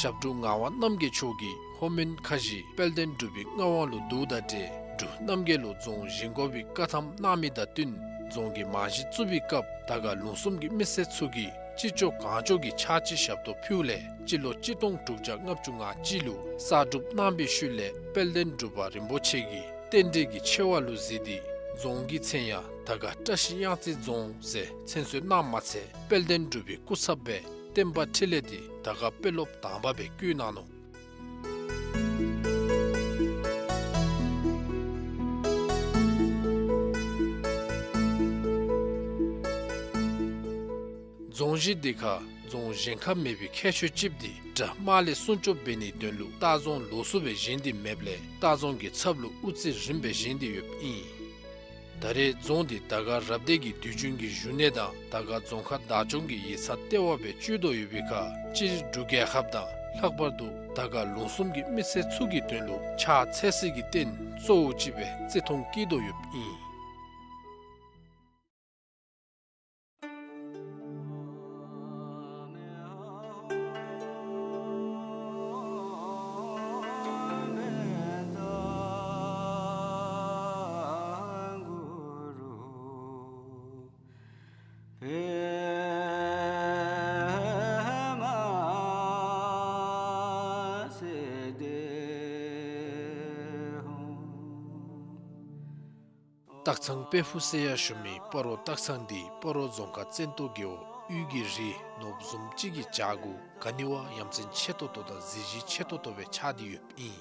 ཞབས་དྲུང་ངག་དབང་རྣམ་རྒྱལ་མཆོག་གིས་ལྷོ་མོན་ཁ་བཞི་དཔལ་ལྡན་འབྲུག་པའི་མངའ་དབང་ལུ་བསྡུཝ་དང་འབྲེལ་འབྲུག་རྣམ་རྒྱལ་ལུ་རྫོང་བཞེངས་དགོ་པའི་བཀའ་ཐམ་གནང་མི་དང་བསྟུན་རྫོང་གི་རྨང་གཞི་བཙུགས་པའི་སྐབས་དར་དཀར་ལུང་གསུམ་གྱི་མི་སེར་ཚུ་གིས་ཅི་ལྕོགས་གང་ལྕོགས་ཀྱི་ཕྱག་ཕྱི་ཞབས་ཏོག་ཕུལཝ་ལས་སྤྱི་ལོ་གཅིག་སྟོང་དྲུག་བརྒྱ་ལྔ་བཅུ་ང་གཅིག་ལུ་གསར་སྒྲུབ་གནང་བའི་ཤུལ་ལས་དཔལ་ལྡན་འབྲུག་པ་རིན་པོ་ཆེ་གིས་རྟེན་འབྲེལ་གྱི་ཆེ་བ་ལུ་གཟིགས་ཏེ་རྫོང་གི་མཚན་ཡང་དར་དཀར་བཀྲ་ཤིས་གཡང་རྩེ་རྫོང་ཟེར་མཚན་གསོལ་གནངམ་མ་ཚད་དཔལ་ལྡན་འབྲུག་པའི་སྐུ་ཚབ་སྦེ་བསྟན་པ་འཕྲིན་ལས་འདི་དར་དཀར་དཔོན་སློབ་དང་པ་སྦེ་བསྐོ་གནང་ནུག། རྫོང་གཞི་འདི་ཁར་རྫོང་གཞན་ཁར་མེད་པའི་ཁྱད་ཆོས་ཅིག་འདི་དགྲ་དམག་ལས་སྲུང་སྐྱོབ་འབད་ནིའི་དོན་ལུ་ལྟ་རྫོང་ལོགས་སུ་སྦེ་བཞེངས་ཏེ་མེདཔ་ལས་ལྟ་རྫོང་གི་ཚབ་ལུ་དབུ་རྩེ་རིམ་སྦེ་བཞེངས་ཏེ་ཡོདཔ་ཨིན། ད་རེས་རྫོང་འདི་དར་དཀར་རབ་སྡེ་གི་དུས་རྒྱུན་གྱི་བཞུགས་གནས་དང་དར་དཀར་རྫོང་ཁག་བདག་སྐྱོང་གི་ཡིག་ཚང་ལྟེ་བ་སྦེ་སྤྱོད་དོ་ཡོད་པའི་ཁར་སྤྱིར་འབྲུག་རྒྱལ་ཁབ་དང་ལྷག་པར་དུ་དར་དཀར་ལུང་གསུམ་གྱི་མི་སེར་ཚུ་གི་དོན་ལུ་ཕྱག་འཚལ་སའི་རྟེན་གཙོ་བོ་ཅིག་སྦེ་བརྩི་མཐོང་བསྐྱེད་དོ་ཡོདཔ་ཨིན། སྟག་ཚང་དཔལ་ཕུག་ཟེར་ཡང་ཞུ་མི་སྤ་རོ་སྟག་ཚང་འདི་སྤ་རོ་རྫོང་ཁག་བཙན་ཏོ་རྒེད་འོག་དབུས་ཀྱི་རི་ནོར་བུ་བཟུམ་ཅིག་གི་བྱག་གུ་ག་ནི་བ་ཡ་མཚན་ཆེ་ཏོག་ཏོ་དང་གཟི་བརྗིད་ཆེ་ཏོག་ཏོ་སྦེ་ཆགས་ཏེ་ཡོདཔ་ཨིན།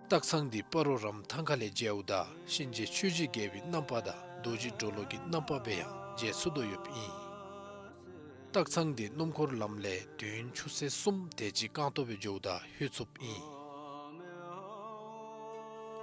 སྟག་ཚང་འདི་སྤ་རོ་རམ་ཐང་ཁ་ལས་མཇལཝ་ད་གཤིན་རྗེ་ཆོས་ཀྱི་རྒྱལ་པོའི་རྣམ་པ་དང་རྡོ་རྗེ་གྲོ་ལོད་ཀྱི་རྣམ་པ་སྦེ་ཡང་མཇལ་ཚུགས་དོ་ཡོདཔ་ཨིན། སྟག་ཚང་འདི་སྣུམ་འཁོར་ལམ་ལས་དུས་ཡུན་ཆུ་ཚོད་གསུམ་དེ་ཅིག་རྐང་སྟོང་སྦེ་འགྱོཝ་ད་ལྷོད་ཚུགསཔ་ཨིན།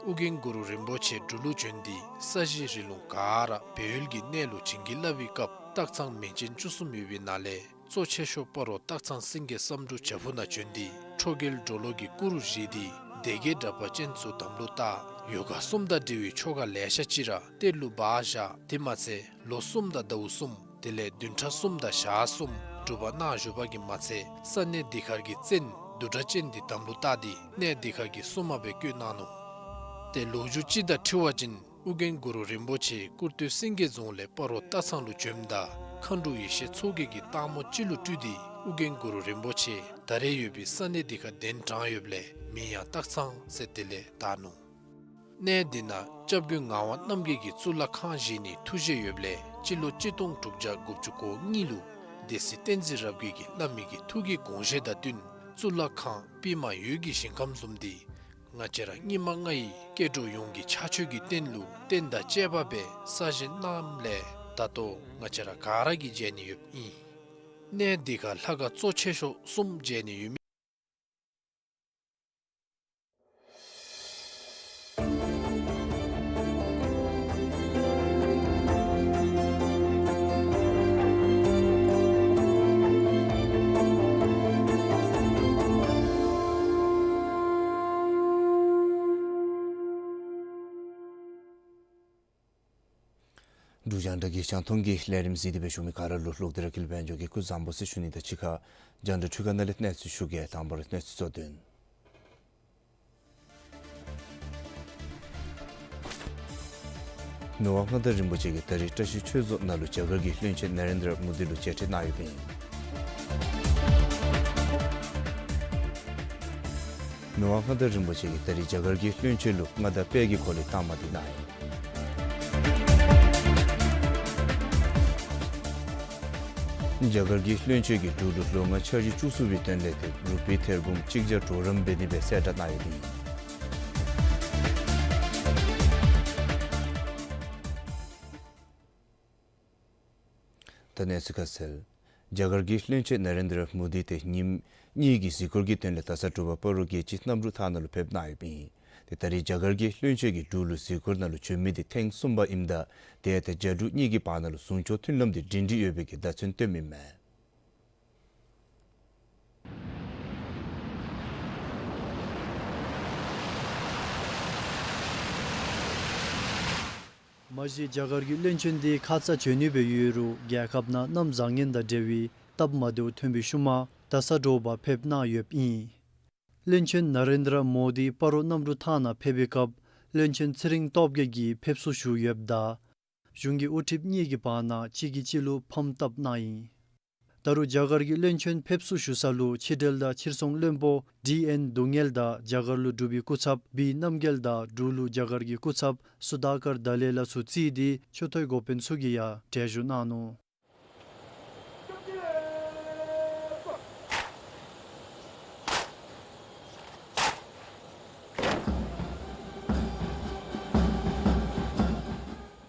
ཨོ་རྒྱན་གུ་རུ་རིན་པོ་ཆེ་འབྲུག་ལུ་བྱོན་ཏེ་ས་གཞི་རི་ལུང་ག་ར་སྦས་ཡུལ་གྱི་གནས་ལུ་བྱིན་གྱིས་བརླབས་པའི་སྐབས་སྟག་ཚང་མིང་ཅན་བཅུ་གསུམ་ཡོད་པའི་ནང་ལས་གཙོ་ཆེ་ཤོས་སྤ་རོ་སྟག་ཚང་སེང་གེ་བསམ་འགྲུབ་བྱག་ཕུག་ནང་བྱོན་ཏེ་ཁྲོ་རྒྱལ་གྲོ་ལོད་ཀྱི་སྐུ་རུ་བཞེངས་ཏེ་སྡེ་བརྒྱད་དྲེགས་པ་ཅན་ཚུ་དམ་ལུ་བཏགས། ཡོ་ག་གསུམ་དང་འབྲེལ་བའི་ཆོ་ག་ལེ་ཤ་ཅིག་ར་གཏེར་ལུ་སྦ་བཞག། དེ་མ་ཚད་ལོ་གསུམ་དང་ཟླཝ་གསུམ་དེ་ལས་བདུན་ཕྲག་གསུམ་དང་ཞག་གསུམ་སྒྲུབ་པ་གནང་བཞུགས་པ་གི་མ་ཚད་ས་གནས་འདི་ཁར་གྱི་བཙན་བདུད་དྲེགས་ཅན་འདི་དམ་ལུ་བཏགས་ཏེ་གནས་འདི་ཁར་གྱི་སྲུང་མ་སྦེ་བསྐོ་གནང་ནུག། ཏེ་ལོ་རྒྱུས་ཅིག་དང་འཁྲིལ་བ་ཅིན་ཨོ་རྒྱན་གུ་རུ་རིན་པོ་ཆེ་སྐུར་སྟོད་སེང་གེ་རྫོང་ལས་སྤ་རོ་སྟག་ཚང་ལུ་བྱོནམ་ད་མཁའ་འགྲོ་ཡེ་ཤེས་མཚོ་རྒྱལ་གྱིས་སྟག་མོ་ཅིག་ལུ་སྤྲུལ་ཏེ་ཨོ་རྒྱན་གུ་རུ་རིན་པོ་ཆེ་ད་རེས་ཡོད་པའི་ས་གནས་འདི་ཁར་གདན་དྲངས་ཡོདཔ་ལས་མིང་ཡང་སྟག་ཚང་ཟེར་དེ་ལས་བཏགས་ནུག། གནས་འདི་ནང་སྐྱབས་མགོན་ངག་དབང་རྣམ་རྒྱལ་གྱིས་གཙུག་ལག་ཁང་བཞེངས་ནིའི་ཐུགས་བཞེད་ཡོདཔ་ལས་སྤྱི་ལོ་གཅིག་སྟོང་དྲུག་བརྒྱ་དགུ་བཅུ་གོ་གཉིས་ལུ་སྡེ་སྲིད་བསྟན་འཛིན་རབ་རྒྱས་ཀྱིས་བླ་མའི་གི་ཐུགས་ཀྱི་དགོངས་བཞེད་དང་བསྟུན་གཙུག་ལག་ཁང་པདྨ་འོད་ཀྱི་ཞིང་ཁམས་བཟུམ་འདི་ང་བཅས་ར་སྙིགས་མ་ལྔ་ཡི་སྐྱེ་འགྲོ་ཡོངས་ཀྱི་ཕྱག་མཆོད་ཀྱི་རྟེན་ལུ་རྟེན་དང་བཅས་པ་སྦེ་གསར་བཞེངས་གནངམ་ལས་ད་ལྟོ་ང་བཅས་ར་ག་ར་གིས་མཇལ་ནི་ཡོདཔ་ཨིན། གནས་འདི་ཁར་ལྷ་ཁང་གཙོ་ཆེ་ཤོས་གསུམ་མཇལ་ནི་ཡོད་མི། འབྲུག་རྒྱང་བསྒྲགས་ཀྱི་རྒྱང་མཐོང་གི་ལས་རིམ་གཟིགས་ཏེ་སྦེ་བཞུགས་མི་ག་ར་ལུ་ལོག་སྟེ་ར་ཀུན་ལེགས་དཔལ་འབྱོར་གྱིས་སྐུ་བཟང་པོ་ཟེར་ཞུ་ནི་དང་གཅིག་ཁར་རྒྱང་བསྒྲགས་འཕྲུལ་ཁང་ནང་ལས་གནས་ཚུལ་ཞུ་གེ། དང་པ་ར་གནས་ཚུལ་གཙོ་དོན། མི་དབང་མངའ་བདག་རིན་པོ་ཆེ་གིས་ད་རིས་བཀྲ་ཤིས་ཆོས་རྫོང་ནང་ལུ་རྒྱ་གར་གྱི་བློན་ཆེན་ན་རེན་དྲ་མོ་དི་ལུ་མཇལ་འཕྲད་གནང་ཡོདཔ་ཨིན། མི་དབང་མངའ་བདག་རིན་པོ་ཆེ་གིས་ད་རིས་རྒྱ་གར་གྱི་བློན་ཆེན་ལུ་མངའ་བདག་དཔལ་གྱི་གོ་ལའི་རྟགས་མ་འདི་གནང་ཡི། རྒྱ་གར་གྱི་བློན་ཆེན་གྱིས་འབྲུག་ལུ་ལོ་ལྔ་འཆར་གཞི་བཅུ་གསུམ་པའི་དོན་ལས་ཏེ་རུ་པི་ཐེར་འབུམ་གཅིག་བརྒྱ་གྲོགས་རམ་འབད་ནི་སྦེ་གསལ་བསྒྲགས་གནང་ཡོདཔ་ཨིན། ད་གནས་ཚུལ་ཁ་གསལ། རྒྱ་གར་གྱི་བློན་ཆེན་ན་རེན་དྲ་མོ་དི་ཏེ་ཉིནམ་གཉིས་ཀྱི་གཟིགས་སྐོར་གྱི་དོན་ལས་ད་ས་དྲོ་པ་སྤ་རོ་རྒྱལ་སྤྱིའི་གནམ་གྲུ་ཐང་ནང་ལུ་ཕེབས་གནང་ཡོདཔ་ཨིན། ཏེ་ད་རིས་རྒྱ་གར་གྱི་བློན་ཆེན་གྱིས་འབྲུག་ལུ་གཟིགས་སྐོར་ནང་ལུ་བྱོན་མི་འདི་ཐེངས་གསུམ་པ་ཨིནམ་ད་ཏེ་ད་རྒྱ་འབྲུག་གཉིས་ཀྱི་བར་ན་ལུ་ཟུང་ཕྱོགས་མཐུན་ལམ་འདི་སྒྲིང་སྒྲི་ཡོད་པའི་གི་བརྡ་མཚོན་སྟོནམ་ཨིན་མས། མ་གཞི་རྒྱ་གར་གྱི་བློན་ཆེན་འདི་ཁ་ཙ་བྱོན་ནི་སྦེ་ཡོད་རུང་རྒྱལ་ཁབ་ནང་གནམ་བཟང་ངན་དང་འབྲེལ་བའི་སྟབས་མ་བདེཝ་ཐོན་པའི་ཤུལ་མ་ད་ས་དྲོ་པ་ཕེབས་གནང་ཡོདཔ་ཨིན། བློན་ཆེན་ན་རེན་དྲ་མོ་དི་སྤ་རོ་གནམ་གྲུ་ཐང་ནང་ཕེབས་པའི་སྐབས་བློན་ཆེན་ཚེ་རིང་སྟོབས་རྒྱས་ཀྱིས་ཕེབས་བསུ་ཞུ་ཡོདཔ་ད་གཞུང་གི་དབུ་ཁྲིདཔ་གཉིས་ཀྱི་བར་ན་གཅིག་གིས་གཅིག་ལུ་ཕམ་བཏབ་གནང་ཡི། ད་རུང་རྒྱ་གར་གྱི་བློན་ཆེན་ཕེབས་བསུ་ཞུ་ས་ལུ་ཕྱི་འབྲེལ་དང་ཕྱིར་ཚོང་བློན་པོ་ཌི་ཨེན་གདོང་དམྱལ་དང་རྒྱ་གར་ལུ་འབྲུག་པའི་སྐུ་ཚབ་བི་རྣམ་རྒྱལ་དང་འབྲུག་ལུ་རྒྱ་གར་གྱི་སྐུ་ཚབ་སུ་དཱ་ཀར་དཱ་ལེ་ལ་ཚུ་བརྩིས་ཏེ་ཆུ་ཐོག་འགོ་དཔོན་ཚུ་གིས་ཡང་གྲལ་བཞུགས་གནང་ནུག།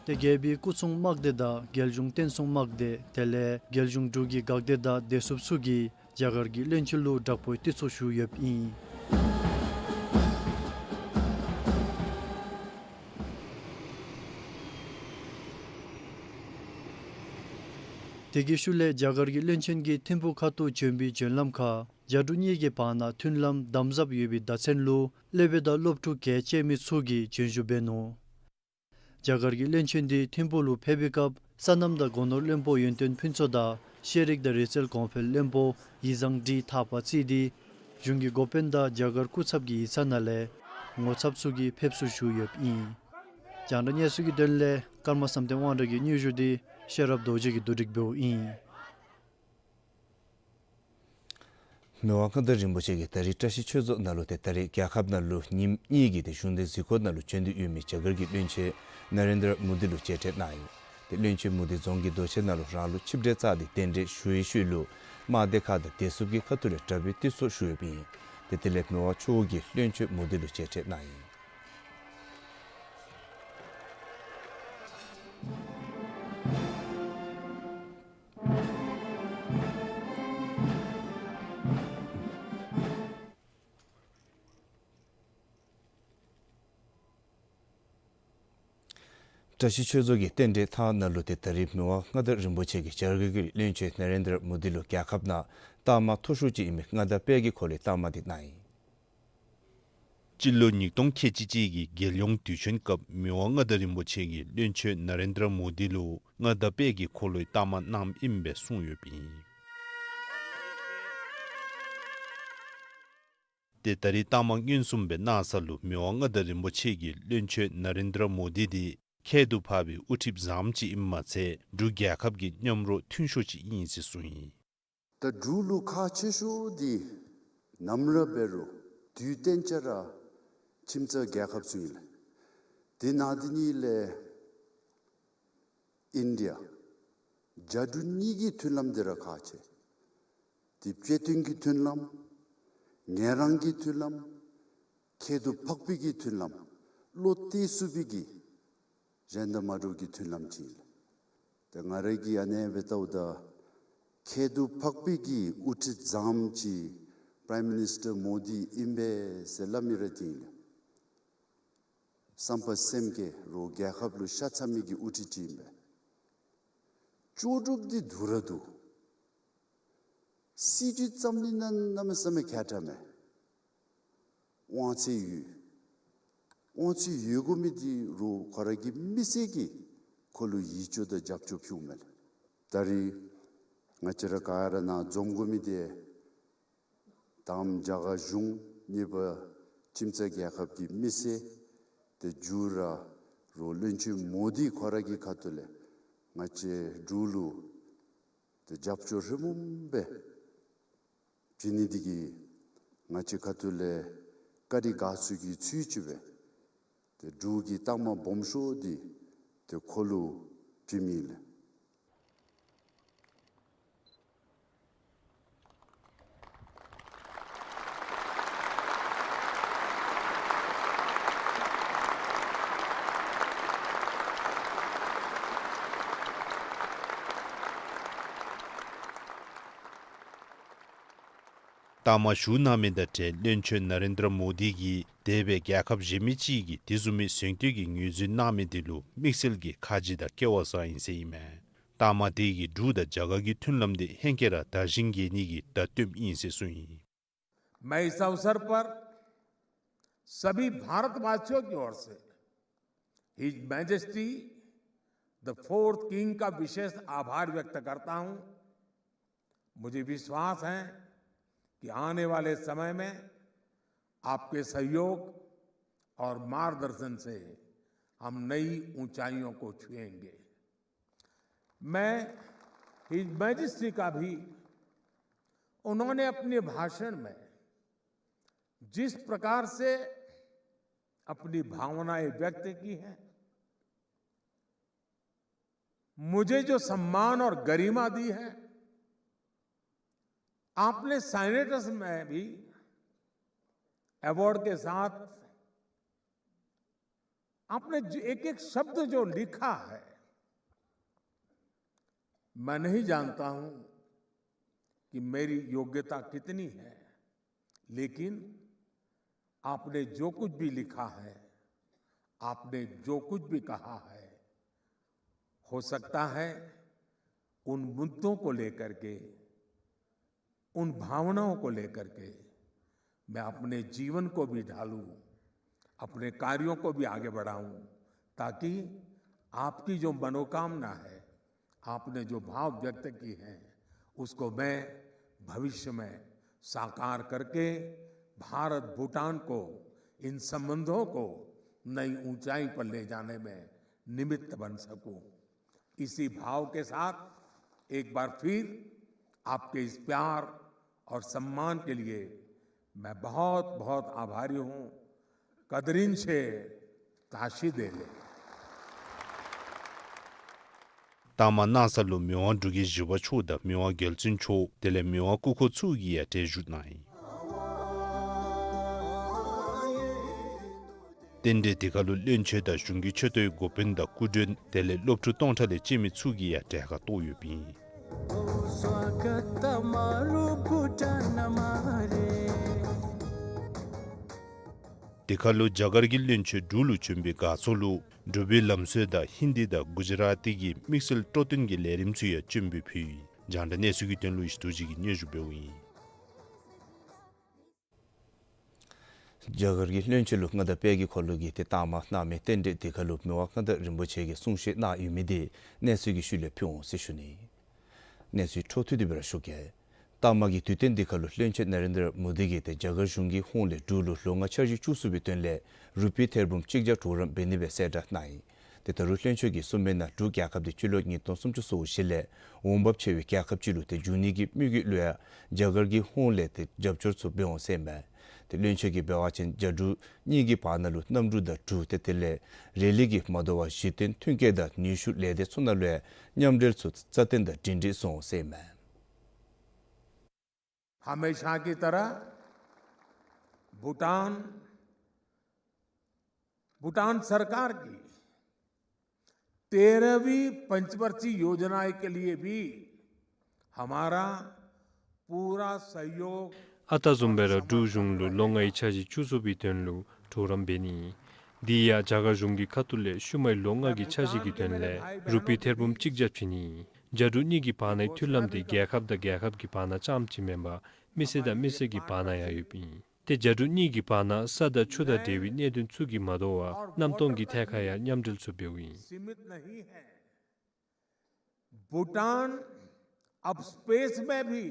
ཏེ་རྒྱལ་པོའི་སྐུ་སྲུང་དམག་སྡེ་དང་རྒྱལ་གཞུང་བརྟན་སྲུང་དམག་སྡེ་དེ་ལས་རྒྱལ་གཞུང་འབྲུག་གི་འགག་སྡེ་དང་བདེ་སྲུངཔ་ཚུ་གིས་རྒྱ་གར་གྱི་བློན་ཆེན་ལུ་དྲག་པོའི་བསྟོད་ཚོགས་ཞུ་ཡོདཔ་ཨིན། དེ་གི་ཤུལ་ལས་རྒྱ་གར་གྱི་བློན་ཆེན་གྱིས་ཐིམ་ཕུག་ཁ་ཐུག་བྱོན་པའི་བྱོན་ལམ་ཁར་རྒྱ་འབྲུག་གཉིས་ཀྱི་བར་ན་མཐུན་ལམ་དམ་ཟབ་ཡོད་པའི་བརྡ་མཚོན་ལུ་སློབ་དཔོན་དང་སློབ་ཕྲུག་གལ་ཆེ་མི་ཚུ་གིས་བྱོན་བཞུགས་འབད་ནུག། རྒྱ་གར་གྱི་བློན་ཆེན་འདི་ཐིམ་ཕུག་ལུ་ཕེབས་པའི་སྐབས་སོ་ནམ་དང་སྒོ་ནོར་བློན་པོ་ཡོན་ཏན་ཕུན་ཚོགས་དང་ཤེས་རིག་དང་རིག་རྩལ་གོང་འཕེལ་བློན་པོ་ཡིག་བཟང་བཀྲིས་ཐར་པ་བརྩིས་ཏེ་གཞུང་གི་འགོ་དཔོན་དང་རྒྱ་གར་སྐུ་ཚབ་ཀྱི་ཡིག་ཚང་ནང་ལས་ངོ་ཚབ་ཚུ་གིས་ཕེབས་བསུ་ཞུ་ཡོདཔ་ཨིན། རྒྱང་བསྒྲགས་གནས་ཚུལ་གྱི་དོན་ལས་ཀརྨ་བསམ་གཏན་དབང་གྲགས་ཀྱི་སྙན་ཞུ་འདི་ཤེས་རབ་རྡོ་རྗེ་གིས་བསྡུ་སྒྲིག་འབདཝ་ཨིན། མི་དབང་མངའ་བདག་རིན་པོ་ཆེ་གིས་ད་རིས་བཀྲ་ཤིས་ཆོས་རྫོང་ནང་ལུ་ཏེ་ད་རིས་རྒྱལ་ཁབ་ནང་ལུ་ཉིནམ་གཉིས་ཀྱི་ཏེ་གཞུང་འབྲེལ་གཟིགས་སྐོར་ནང་ལུ་བྱོན་ཏེ་ཡོད་མི་རྒྱ་གར་གྱི་བློན་ཆེན་ན་རེན་དྲ་མོ་དི་ལུ་མཇལ་འཕྲད་གནང་ཡི། ཏེ་བློན་ཆེན་མོ་དི་རྫོང་གི་རྡོ་གཅལ་ནང་ལུ་རང་ལུ་ཆིབས་གྲལ་བཅར་ཏེ་རྟེན་འབྲེལ་ཞུ་བའི་ཤུལ་ལུ་དམག་སྡེ་ཁག་དང་བདེ་སྲུངཔ་གི་ཁ་ཐུག་ལས་དྲག་པོའི་བསྟོད་ཚོགས་ཞུ་ཡོདཔ་ཨིན། ཏེ་དེ་ལས་མི་དབང་མཆོག་གིས་བློན་ཆེན་མོ་དི་ལུ་མཇལ་འཕྲད་གནང་ཡི། བཀྲ་ཤིས་ཆོས་རྫོང་གི་རྟེན་འབྲེལ་ཐང་ནང་ལུ་ཏེ་ད་རིས་མི་དབང་མངའ་བདག་རིན་པོ་ཆེ་གིས་རྒྱ་གར་གྱི་བློན་ཆེན་ན་རེན་དྲ་མོ་དི་ལུ་རྒྱལ་ཁབ་ནང་རྟགས་མ་མཐོ་ཤོས་ཅིག་ཨིན་མི་མངའ་བདག་དཔལ་གྱི་འཁོར་ལོའི་རྟགས་མ་འདི་གནང་ཡི། སྤྱི་ལོ་ཉིས་སྟོང་ཁལ་གཅིག་གཅིག་གི་རྒྱལ་ཡོངས་དུས་ཆེན་སྐབས་མི་དབང་མངའ་བདག་རིན་པོ་ཆེ་གིས་བློན་ཆེན་ན་རེན་དྲ་མོ་དི་ལུ་མངའ་བདག་དཔལ་གྱི་འཁོར་ལོའི་རྟགས་མ་གནངམ་ཨིནམ་སྦེ་གསུངས་ཡོདཔ་ཨིན། ཏེ་ད་རིས་རྟགས་མ་སྔོན་སོང་སྦེ་གནང་ས་ལུ་མི་དབང་མངའ་བདག་རིན་པོ་ཆེ་གིས་བློན་ཆེན་ན་རེན་དྲ་མོ་དི་འདི་ཁྱད་དུ་འཕགས་པའི་དབུ་ཁྲིདཔ་བཟངམ་ཅིག་ཨིནམ་མ་ཚད་འབྲུག་རྒྱལ་ཁབ་ཀྱི་མཉམ་རོགས་མཐུན་ཤོས་ཅིག་ཨིན་ཟེར་གསུངས་ཡི། ད་འབྲུག་ལུ་ཁག་ཆེ་ཤོས་འདི་ནམ་ར་འབད་རུང་དུས་གཏན་ཆ་ར་ཁྱིམ་ཚང་རྒྱལ་ཁབ་ཚུ་ཨིན་ལགས། དེ་ནང་དེ་གཉིས་ལས་ཨིན་ཌི་ཡ་རྒྱ་འབྲུག་གཉིས་ཀྱི་མཐུན་ལམ་འདི་ར་ཁག་ཆེ། དེ་བཅའ་དོན་གྱི་མཐུན་ལམ་ངལ་རངས་ཀྱི་མཐུན་ལམ་ཁྱད་དུ་འཕགས་པའི་གི་མཐུན་ལམ་བློ་གཏད་ཚུགས་པའི་གི་གཞན་དང་མ་འདྲཝ་གི་མཐུན་ལམ་ཅིག་ཨིན་ལགས། ཏེ་ང་ར་གིས་ཨ་ནེ་སྦེ་བལྟཝ་ད་ཁྱད་དུ་འཕགས་པའི་གི་དབུ་ཁྲིདཔ་བཟངམ་ཅིག་པྲའིམ་མི་ནིས་ཊར་མོ་དི་ཨིན་པས་ཟེར་སླབ་མི་ར་འདི་ཨིན་ལགས། བསམ་པ་སེམས་བསྐྱེད་རོགས་རྒྱལ་ཁབ་ལུ་ཤ་ཚ་མི་གི་དབུ་ཁྲིདཔ་ཅིག་ཨིན་པས། ལྕོགས་གྲུབ་འདི་སྡུག་ར་འདུག། སྲིད་བྱུས་ཙམ་ནི་ན་གནམ་མེད་ས་མེད་མཁས་དྲགས་མས། དབང་ཚད་ཡོད། དབང་ཚད་ཡོད་དགོ་མི་འདི་རོགས་ཁོ་ར་གི་མི་སེར་གྱིས་ཁོ་ལུ་ཡིད་སྐྱོ་དང་རྒྱབ་སྐྱོར་ཕུལཝ་མས་ལགས། ད་རིས་ང་བཅས་ར་ག་ར་ནཱ་འཛོམས་དགོ་མི་འདི་དང་པ་རྒྱ་གར་གཞུང་གཉིས་པ་ཁྱིམ་ཚང་རྒྱལ་ཁབ་ཀྱི་མི་སེར་ཏེ་མཇུག་ར་རོགས་བློན་ཆེན་མོ་དི་ཁོ་ར་གི་ཁ་ཐུག་ལས་ང་བཅས་འབྲུག་ལུ་ཏེ་རྒྱབ་སྐྱོར་ཧེ་མ་སྦེ་བྱིན་ནི་འདི་གིས་ང་བཅས་ཁ་ཐུག་ལས་བཀའ་དྲིན་དགའ་ཚོར་གྱི་ཚུལ་ཅིག་སྦེ་ཏེ་འབྲུག་གི་རྟགས་མ་སྦོམ་ཤོས་འདི་ཏེ་ཁོ་ལུ་བྱིནམ་ཨིན་ལགས། རྟགས་མ་ཞུ་གནང་མི་དང་འབྲེལ་བློན་ཆེན་ན་རེན་དྲ་མོ་དི་གིས་འདས་པའི་རྒྱལ་ཁབ་གཞན་མི་ཅིག་གིས་དེ་བཟུམ་མའི་གཟེངས་བསྟོད་ཀྱི་ངོས་འཛིན་གནང་མི་དེ་ལུ་དམིགས་བསལ་གྱི་ཁ་རྗེ་དང་སྐལ་བ་བཟང་ཡི་ཟེར་ཨིན་མས། རྟགས་མ་དེ་གིས་འབྲུག་དང་རྒྱ་གར་གྱི་མཐུན་ལམ་དེ་ཧེང་སྐལ་ར་དར་ཞིང་རྒྱས་ནི་གི་བརྡ་སྟོནམ་ཨིན་ཟེར་གསུངས་ཡི། मैं इस अवसर पर सभी भारतवासियों की ओर से His Majesty The Fourth King का विशेष आभार व्यक्त करता हूं। मुझे विश्वास है कि आने वाले समय में आपके सहयोग और मार्गदर्शन से हम नई ऊंचाइयों को छुएंगे। मैं हिज मैजेस्टी का भी, उन्होंने अपने भाषण में जिस प्रकार से अपनी भावनाएं व्यक्त की हैं, मुझे जो सम्मान और गरिमा दी है, आपने साइनेटस में भी अवार्ड के साथ आपने जो एक एक शब्द जो लिखा है, मैं नहीं जानता हूं कि मेरी योग्यता कितनी है, लेकिन आपने जो कुछ भी लिखा है, आपने जो कुछ भी कहा है, हो सकता है उन मुद्दों को लेकर के, उन भावनाओं को लेकर के मैं अपने जीवन को भी ढालूं, अपने कार्यों को भी आगे बढ़ाऊं, ताकि आपकी जो मनोकामना है, आपने जो भाव व्यक्त की हैं, उसको मैं भविष्य में साकार करके भारत भूटान को, इन संबंधों को नई ऊंचाई पर ले जाने में निमित्त बन सकूं। इसी भाव के साथ एक बार फिर आपके इस प्यार और सम्मान के लिए मैं बहुत, बहुत आभारी हूं। कदरिन छे ताशी देले। ལྟག་མ་སྣང་ས་ལུ་མི་དབང་འབྲུག་རྒྱལ་བཞི་པ་མཆོག་དང་མི་དབང་རྒྱལ་བཙུན་མཆོག་དེ་ལས་མི་དབང་སྐུ་འཁོར་ཚུ་གིས་ཡང་གྲལ་བཞུགས་གནང་ཡི། རྟེན་འབྲེལ་དེ་ཁར་ལུ་བློན་ཆེན་དང་གཞུང་གི་ཆེ་མཐོའི་འགོ་དཔོན་དང་སྐུ་མགྲོན་དེ་ལས་སློབ་ཕྲུག་སྟོང་ཕྲག་ལས་བཅད་མི་ཚུ་གིས་ཡང་གྲལ་ཁར་གཏོགས་ཡོདཔ་ཨིན། དེ་ཁར་ལུ་རྒྱ་གར་གྱི་བློན་ཆེན་འབྲུག་ལུ་བྱོན་པའི་དགའ་ཚོར་ལུ་འབྲུག་པའི་ལམ་སྲོལ་དང་ཧིན་དི་དང་གུ་ཇི་ར་ཏི་གི་དམིགས་བསལ་སྤྲོ་སྟོན་གྱི་ལས་རིམ་ཚུ་ཡང་སྤྱན་འབུལ་ཕུལ་ཡི། རྒྱང་བསྒྲགས་གནས་ཚུལ་གྱི་དོན་ལུ་ཡེ་ཤེས་རྡོ་རྗེ་གིས་སྙན་ཞུ་འབདཝ་ཨིན། རྒྱ་གར་གྱི་བློན་ཆེན་ལུ་མངའ་བདག་དཔལ་གྱི་འཁོར་ལོ་གིས་ཏེ་ལྟག་མ་གནང་མི་རྟེན་འབྲེལ་དེ་ཁར་ལུ་མི་དབང་མངའ་བདག་རིན་པོ་ཆེ་གིས་གསུང་བཤད་གནང་ཡོད་མི་དེ་གནས་ཚུལ་གྱི་ཤུལ་ལས་ཕུལ་འོང་ཟེར་ཞུ་ནི། གནས་ཚུལ་འཕྲོ་མཐུད་དེ་སྦེ་ར་ཞུ་གེ། ལྟག་མ་གི་དུས་སྟོན་དེ་ཁར་ལུ་བློན་ཆེན་ན་རེན་དྲ་མོ་དི་གིས་ཏེ་རྒྱ་གར་གཞུང་གི་ཧོངས་ལས་འབྲུག་ལུ་ལོ་ལྔ་འཆར་གཞི་བཅུ་གསུམ་པའི་དོན་ལས་རུ་པི་ཐེར་འབུམ་གཅིག་བརྒྱ་གྲོགས་རམ་འབད་ནི་སྦེ་གསལ་བསྒྲགས་གནང་ཡི། ཏེ་ད་རུང་བློན་ཆེན་གྱིས་གསུངས་མི་ནང་འབྲུག་རྒྱལ་ཁབ་དེ་སྤྱི་ལོ་ཉིས་སྟོང་སུམ་ཅུ་སོ་བཞི་ལས་འོང་འབབ་ཆེ་བའི་རྒྱལ་ཁབ་ཅིག་ལུ་ཏེ་འགྱུར་ནི་གི་དམིགས་ཡུལ་ལུ་ཡང་རྒྱ་གར་གྱི་ཧོངས་ལས་ཏེ་རྒྱབ་སྐྱོར་ཚུ་འབད་འོང་ཟེར་མས། ཏེ་བློན་ཆེན་གྱིས་འབད་བ་ཅིན་རྒྱ་འབྲུག་གཉིས་ཀྱི་བར་ན་ལུ་གནམ་གྲུ་དང་གྲུ་ཏེ་དེ་ལས་རེ་ལི་གིས་མ་དོ་བར་གཞི་རྟེན་མཐུན་རྐྱེན་དང་ནུས་ཤུགས་ལས་སྡེ་ཚུ་ནང་ལུ་ཡང་མཉམ་འབྲེལ་ཚུ་རྩ་བརྟན་དང་སྒྲིང་སྒྲིང་སོང་ཟེར་མས། हमेशा की तरह भूटान, भूटान सरकार की तेरहवीं पंचवर्षीय योजना के लिए भी हमारा पूरा सहयोग। ཨ་རྟག་བཟུམ་སྦེ་ར་འབྲུག་གཞུང་ལུ་ལོ་ལྔའི་འཆར་གཞི་བཅུ་གསུམ་པའི་དོན་ལུ་གྲོགས་རམ་འབད་ནི། དེ་ཡང་རྒྱ་གར་གཞུང་གི་ཁ་ཐུག་ལས་ཤུལ་མའི་ལོ་ལྔ་གི་འཆར་གཞི་གི་དོན་ལས་རུ་པི་ཐེར་འབུམ་གཅིག་བརྒྱ་བྱིན་ནི། རྒྱ་འབྲུག་གཉིས་ཀྱི་བར་ནའི་མཐུན་ལམ་དེ་རྒྱལ་ཁབ་དང་རྒྱལ་ཁབ་ཀྱི་བར་ན་རྐྱངམ་ཅིག་མེན་པར་མི་སེར་དང་མི་སེར་གྱི་བར་ན་ཡང་ཡོདཔ་ཨིན། ཏེ་རྒྱ་འབྲུག་གཉིས་ཀྱི་བར་ན་ས་དང་ཆུ་དང་འབྲེལ་བའི་གནད་དོན་ཚུ་གིས་མ་དོ་བར་གནམ་སྟོང་གི་ཐད་ཁར་ཡང་མཉམ་འབྲེལ་ཚུ་འབདཝ་ཨིན། भूटान अब स्पेस में भी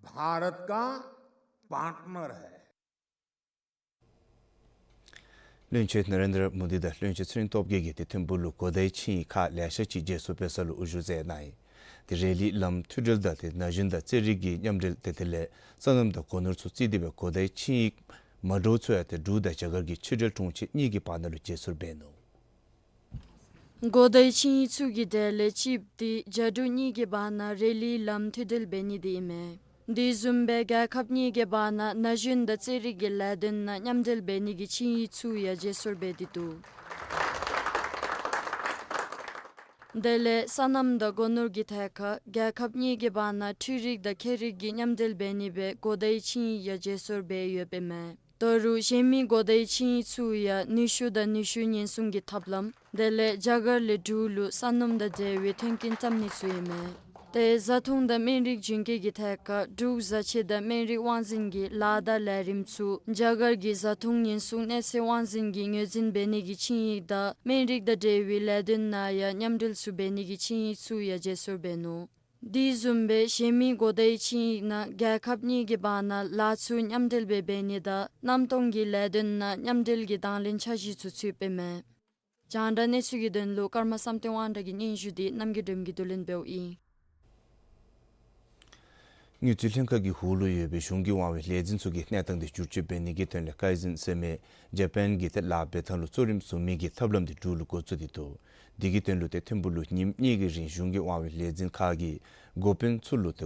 भारत का पार्टनर है। བློན་ཆེན་ན་རེན་དྲ་མོ་དི་དང་བློན་ཆེན་ཚེ་རིང་སྟོབས་རྒྱས་ཀྱིས་ཏེ་ཐིམ་ཕུག་ལུ་གོ་བརྡའི་ཆིངས་ཡིག་ཁག་ལེ་ཤ་ཅིག་བརྗེ་སོར་འབད་ས་ལུ་དབུ་བཞུགས་མཛད་གནང་ཡི། ཏེ་རེ་ལི་ལམ་མཐུད་འབྲེལ་དང་ཏེ་ན་གཞོན་དང་རྩེད་རིགས་ཀྱི་མཉམ་འབྲེལ་ཏེ་དེ་ལས་སོ་ནམ་དང་སྒོ་ནོར་ཚུ་བརྩིས་ཏེ་སྦེ་གོ་བརྡའི་ཆིངས་ཡིག་མ་འདྲཝ་ཚུ་ཡང་ཏེ་འབྲུག་དང་རྒྱ་གར་གྱི་ཕྱི་འབྲེལ་དྲུང་ཆེ་གཉིས་ཀྱི་བར་ན་ལུ་བརྗེ་སོར་འབད་ནུག། གོ་བརྡའི་ཆིངས་ཡིག་ཚུ་གི་གྲས་ལས་གཅིག་དེ་རྒྱ་འབྲུག་གཉིས་ཀྱི་བར་ན་རེ་ལི་ལམ་མཐུད་འབྲེལ་འབད་ནི་དེ་ཨིན་མས། དེ་བཟུམ་སྦེ་རྒྱལ་ཁབ་གཉིས་ཀྱི་བར་ན་ན་གཞོན་དང་རྩེད་རིགས་ཀྱི་ལས་དོན་ནང་མཉམ་འབྲེལ་འབད་ནི་གི་ཆིངས་ཡིག་ཚུ་ཡང་བརྗེ་སོར་འབད་དེ་འདུག། དེ་ལས་སོ་ནམ་དང་སྒོ་ནོར་གྱི་ཐད་ཁར་རྒྱལ་ཁབ་གཉིས་ཀྱི་བར་ན་འཕྲུལ་རིག་དང་ཁྱད་རིག་གི་མཉམ་འབྲེལ་འབད་ནི་སྦེ་གོ་བརྡའི་ཆིངས་ཡིག་ཡང་བརྗེ་སོར་འབད་ཡོདཔ་ཨིན་མས། ད་རུང་གཞན་མི་གོ་བརྡའི་ཆིངས་ཡིག་ཚུ་ཡང་ནུས་ཤུགས་དང་ནུས་ཤུགས་ཉེན་སྲུང་གི་ཐབས་ལམ་དེ་ལས་རྒྱ་གར་ལས་འབྲུག་ལུ་སོ་ནམ་དང་འབྲེལ་བའི་མཐུན་རྐྱེན་བརྩམ་ནི་ཚུ་ཨིན་མས། ཏེ་བཟའ་འཐུང་དང་སྨན་རིགས་རྒྱུན་སྐྱེལ་གྱི་ཐད་ཁར་འབྲུག་བཟའ་ཆས་དང་སྨན་རིགས་དབང་འཛིན་གྱི་ལཱ་དང་ལས་རིམ་ཚུ་རྒྱ་གར་གྱི་བཟའ་འཐུང་ཉེན་སྲུང་གནས་ཚད་དབང་འཛིན་གྱིས་ངོས་འཛིན་འབད་ནི་གི་ཆིངས་ཡིག་དང་སྨན་རིགས་དང་འབྲེལ་བའི་ལས་དོན་ནང་ཡང་མཉམ་འབྲེལ་ཚུ་འབད་ནི་གི་ཆིངས་ཡིག་ཚུ་ཡང་བརྗེ་སོར་འབད་ནུག། དེ་བཟུམ་སྦེ་གཞན་མི་གོ་བརྡའི་ཆིངས་ཡིག་ནང་རྒྱལ་ཁབ་གཉིས་ཀྱི་བར་ན་ལཱ་ཚུ་མཉམ་འབྲེལ་སྦེ་འབད་ནི་དང་གནམ་སྟོང་གི་ལས་དོན་ནང་མཉམ་འབྲེལ་གྱི་དང་ལེན་འཆར་གཞི་ཚུ་ཚུདཔ་ཨིན་མས། རྒྱང་བསྒྲགས་གནས་ཚུལ་གྱི་དོན་ལུ་ཀརྨ་བསམ་གཏན་དབང་གྲགས་ཀྱི་སྙན་ཞུ་དེ་རྣམ་རྒྱལ་སྒྲོལ་མ་གིས་བསྡུ་ལེན་འབདཝ་ཨིན། དངུལ་རྩིས་ལྷན་ཁག་གི་འོག་ལུ་ཡོད་པའི་གཞུང་གི་དབང་བའི་ལས་འཛིན་ཚུ་གིས་གནས་སྟངས་དེ་བསྒྱུར་བཅོས་འབད་ནི་གི་དོན་ལས་ཀའི་ཛེན་ཟེར་མི་ཇ་པཱན་གྱི་ཏེ་ལཱ་འབད་ཐངས་ལུ་གཙོ་རིམ་བཟུང་མི་གི་ཐབས་ལམ་དེ་འབྲུག་ལུ་འགོ་བཙུགས་ཏེ་འདུག། དེ་གི་དོན་ལུ་ཏེ་ཐིམ་ཕུག་ལུ་ཉིནམ་གཉིས་ཀྱི་རིང་གཞུང་གི་དབང་བའི་ལས་འཛིན་ཁག་གི་འགོ་དཔོན་ཚུ་ལུ་ཏེ་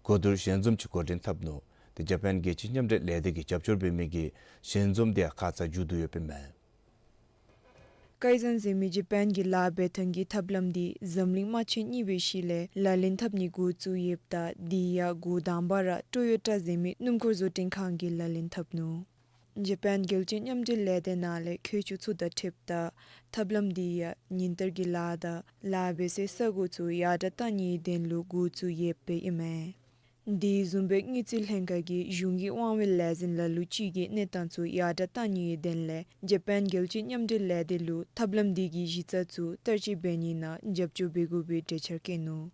གོ་བསྡུར་ཞལ་འཛོམས་ཅིག་འགོ་འདྲེན་འཐབ་ནུག། ཏེ་ཇ་པཱན་རྒྱལ་སྤྱིའི་མཉམ་འབྲེལ་ལས་སྡེ་གིས་རྒྱབ་སྐྱོར་འབད་མི་གི་ཞལ་འཛོམས་དེ་ཡང་ཁ་ཙ་མཇུག་བསྡུ་ཡོདཔ་ཨིན་མས། ཀའི་ཛེན་ཟེར་མི་ཇ་པཱན་གྱི་ལཱ་འབད་ཐངས་ཀྱི་ཐབས་ལམ་དེ་འཛམ་གླིང་དམག་ཆེན་གཉིས་པའི་ཤུལ་ལས་ལག་ལེན་འཐབ་ནི་འགོ་བཙུགས་ཡོདཔ་ད་དེ་ཡང་འགོ་དང་པ་ར་ཊོ་ཡོ་ཊ་ཟེར་མི་སྣུམ་འཁོར་བཟོ་སྐྲུན་ཁང་གིས་ལག་ལེན་འཐབ་ནུག། ཇ་པཱན་རྒྱལ་སྤྱིའི་མཉམ་འབྲེལ་ལས་སྡེ་ནང་ལས་མཁས་མཆོག་ཚུ་དང་འཁྲིལཝ་ད་ཐབས་ལམ་དེ་ཡང་ཉིན་བསྟར་གྱི་ལཱ་དང་ལཱ་འབད་སའི་ས་གོ་ཚུ་ཡར་དྲགས་གཏང་ནིའི་དོན་ལུ་འགོ་བཙུགས་ཡོདཔ་ཨིན་མས། དེ་བཟུམ་སྦེ་དངུལ་རྩིས་ལྷན་ཁག་གིས་གཞུང་གི་དབང་བའི་ལས་འཛིན་ལ་ལུ་ཅིག་གི་གནས་སྟངས་ཚུ་ཡར་དྲགས་གཏང་ནིའི་དོན་ལས་ཇ་པཱན་རྒྱལ་སྤྱིའི་མཉམ་འབྲེལ་ལས་སྡེ་ལུ་ཐབས་ལམ་དེ་གི་གཞི་རྩ་ཚུ་བསྟར་སྤྱོད་འབད་ནི་ནང་རྒྱབ་སྐྱོར་འབད་དགོ་པའི་གྲོས་འཆར་བཀོད་ནུག།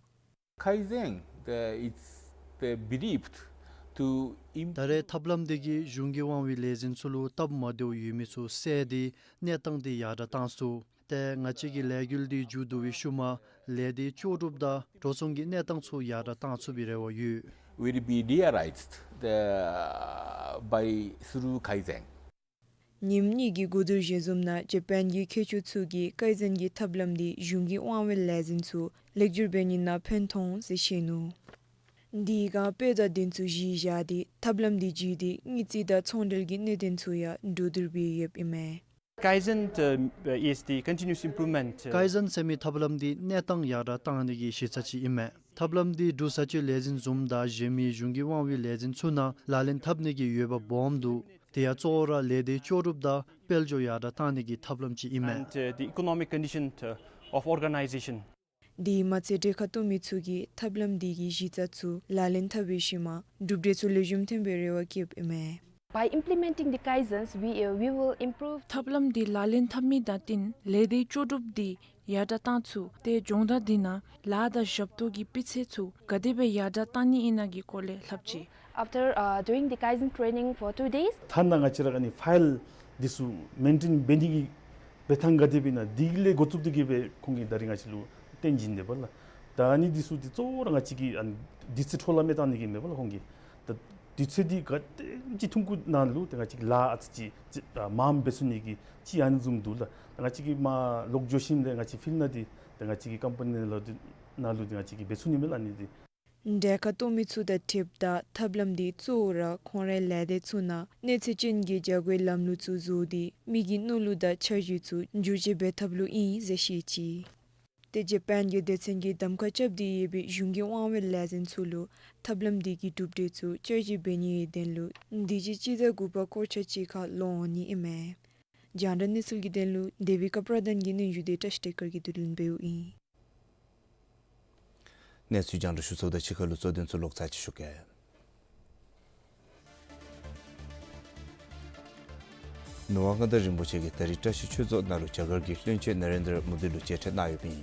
Kaizen, the, it's the believed to im- ད་རེས་ཐབས་ལམ་དེ་གིས་གཞུང་གི་དབང་བའི་ལས་འཛིན་ཚུ་ལུ་སྟབས་མ་བདེཝ་ཡོད་མི་ཚུ་བསལ་ཏེ་གནས་སྟངས་དེ་ཡར་དྲགས་གཏང་ཚུགས། ཏེ་ང་བཅས་ཀྱི་ལས་འགུལ་དེ་མཇུག་བསྡུ་བའི་ཤུལ་མ་ལས་སྡེ་ལྕོགས་གྲུབ་དང་འགྲོ་སོང་གི་གནས་སྟངས་ཚུ་ཡར་དྲགས་གཏང་ཚུགས་པའི་རེ་བ་ཡོད། Will be realized the, by through Kaizen. ཉིནམ་གཉིས་ཀྱི་གོ་བསྡུར་ཞལ་འཛོམས་ནང་ཇ་པཱན་གྱི་མཁས་མཆོག་ཚུ་གིས་ཀའི་ཛེན་གྱི་ཐབས་ལམ་དེ་གཞུང་གི་དབང་བའི་ལས་འཛིན་ཚུ་ལེགས་བསྒྱུར་འབད་ནི་ནང་ཕན་ཐོགས་ཟེར་བཤད་ནུག། དེ་སྒང་དཔེ་དང་དོན་ཚུ་གཞི་བཞག་སྟེ་ཐབས་ལམ་དེ་བརྒྱུད་དེ་དངུལ་རྩིས་དང་ཚོང་འབྲེལ་གྱི་གནད་དོན་ཚུ་ཡང་གྲོས་བསྡུར་འབད་ཡོདཔ་ཨིན་མས། Kaizen, uh, is the continuous improvement, uh, ཀའི་ཛེན་ཟེར་མི་ཐབས་ལམ་དེ་གནས་སྟངས་ཡར་དྲགས་གཏང་ནི་གི་གཞི་རྩ་ཅིག་ཨིན་མས། ཐབས་ལམ་དེ་འབྲུག་བཟའ་སྤྱོད་ལས་འཛིན་བཟུམ་དང་གཞན་མི་གཞུང་གི་དབང་བའི་ལས་འཛིན་ཚུ་ནང་ལག་ལེན་འཐབ་ནི་གི་འོས་འབབ་སྦོམ་འདུག། དེ་ཡང་གཙོ་བོ་ར་ལས་སྡེ་ལྕོགས་གྲུབ་དང་དཔལ་འབྱོར་ཡར་དྲགས་གཏང་ནི་གི་ཐབས་ལམ་ཅིག་ཨིན་མས། And, uh, the economic condition, uh, of organization. དེ་མ་ཚད་གྲལ་ཁར་གཏོགས་མི་ཚུ་གིས་ཐབས་ལམ་དེ་གི་གཞི་རྩ་ཚུ་ལག་ལེན་འཐབ་པའི་ཤུལ་མ་གྲུབ་འབྲས་ཚུ་ལེགས་ཤོམ་ཐོན་པའི་རེ་བ་བསྐྱེདཔ་ཨིན་མས། By implementing the Kaizens, we, uh, we will improve. ཐབས་ལམ་དེ་ལག་ལེན་འཐབ་མི་དང་བསྟུན་ལས་སྡེ་ལྕོགས་གྲུབ་དེ་ཡར་དྲགས་གཏང་ཚུགས། ཏེ་སྦྱོང་བརྡར་དེ་ནང་ལཱ་དང་ཞབས་ཏོག་གི་སྤུས་ཚད་ཚུ་ག་དེ་སྦེ་ཡར་དྲགས་གཏང་ནི་ཨིན་ན་གི་སྐོར་ལས་ལྷབ་ཅི། After, uh, doing the Kaizen training for two days. ཐ་ན་ང་བཅས་ར་ཨ་ནི་ཕའིལ་འདི་ཚུ་མེན་ཊེན་འབད་ནི་གི་འབད་ཐངས་ག་དེ་སྦེ་ཨིན་ན་དེ་ལས་འགོ་བཙུགས་ཏེ་གི་སྦེ་ཁོང་གིས་ད་རིས་ང་བཅས་ལུ་སྟོན་བྱིན་དེས་པ་ལགས། ད་ཨ་ནི་འདི་ཚུ་འདི་གཙོ་བོ་ར་ང་བཅས་ཀྱི་ཨ་ནི་དུས་ཚོད་འཕྲོ་བརླག་མེད་གཏང་ནི་གི་མེན་པ་ལགས་ཁོང་གིས། ད་དུས་ཚོད་འདི་ག་དེམ་ཅིག་ཐུང་ཀུ་ནང་ལུ་ཏེ་ང་བཅས་ཀྱི་ལཱ་ཨ་ཙི་ཅིག་ཅིག་ཨ་མངམ་འབད་ཚུགས་ནི་གི་ཅིག་ཨ་ནི་བཟུམ་འདུག་ལགས། ད་ང་བཅས་ཀྱིས་མར་ལོག་འགྱོ་ཞིནམ་ལས་ང་བཅས་ཕིལཌ་ནང་འདི་ད་ང་བཅས་ཀྱི་ཀམ་པ་ནི་ནང་ལུ་འདི་ནང་ལུ་འདི་ང་བཅས་ཀྱིས་འབད་ཚུགས་ནི་མས་ལགས་ཨ་ནི་འདི། གྲལ་ཁར་གཏོགས་མི་ཚུ་དང་འཁྲིལཝ་ད་ཐབས་ལམ་འདི་གཙོ་བོ་ར་ཁོང་རའི་ལས་སྡེ་ཚུ་ནང་གནས་ཚད་ཅན་གྱི་བྱ་སྒོའི་ལམ་ལུགས་ཚུ་བཟོ་སྟེ་མི་གི་མནོ་ལུགས་དང་འཆར་གཞི་ཚུ་བསྒྱུར་བཅོས་འབད་ཐབས་ལུ་ཨིན་ཟེར་བཤད་ཅི། ཏེ་ཇ་པཱན་གྱི་སྡེ་ཚན་གྱིས་གདམ་ཁ་རྐྱབ་སྟེ་ཡོད་པའི་གཞུང་གི་དབང་བའི་ལས་འཛིན་ཚུ་ལུ་ཐབས་ལམ་འདི་གི་གྲུབ་འབྲས་ཚུ་བསྐྱར་ཞིབ་འབད་ནིའི་དོན་ལུ་འདི་ཅིག་སྤྱི་ཟླ་དགུ་པ་སྐོར་ཆ་གཅིག་ཁར་ལོག་འོང་ནི་ཨིན་མས། རྒྱང་བསྒྲགས་གནས་ཚུལ་གྱི་དོན་ལུ་དེ་བི་ཀ་པྲ་དཱན་གྱི་སྙན་ཞུ་དེ་བཀྲ་ཤིས་བདེ་དཀར་གྱིས་བསྡུ་ལེན་འབདཝ་ཨིན། གནས་ཚུལ་རྒྱང་བསྒྲགས་ཞུ་ཚརཝ་ད་ཕྱི་ཁ་ལུ་གཙོ་དོན་ཚུ་ལོག་ཚར་ཅིག་ཞུ་གེ། མི་དབང་མངའ་བདག་རིན་པོ་ཆེ་གིས་ད་རིས་བཀྲ་ཤིས་ཆོས་རྫོང་ནང་ལུ་རྒྱ་གར་གྱི་བློན་ཆེན་ན་རེན་དྲ་མོ་དི་ལུ་མཇལ་འཕྲད་གནང་ཡོདཔ་ཨིན།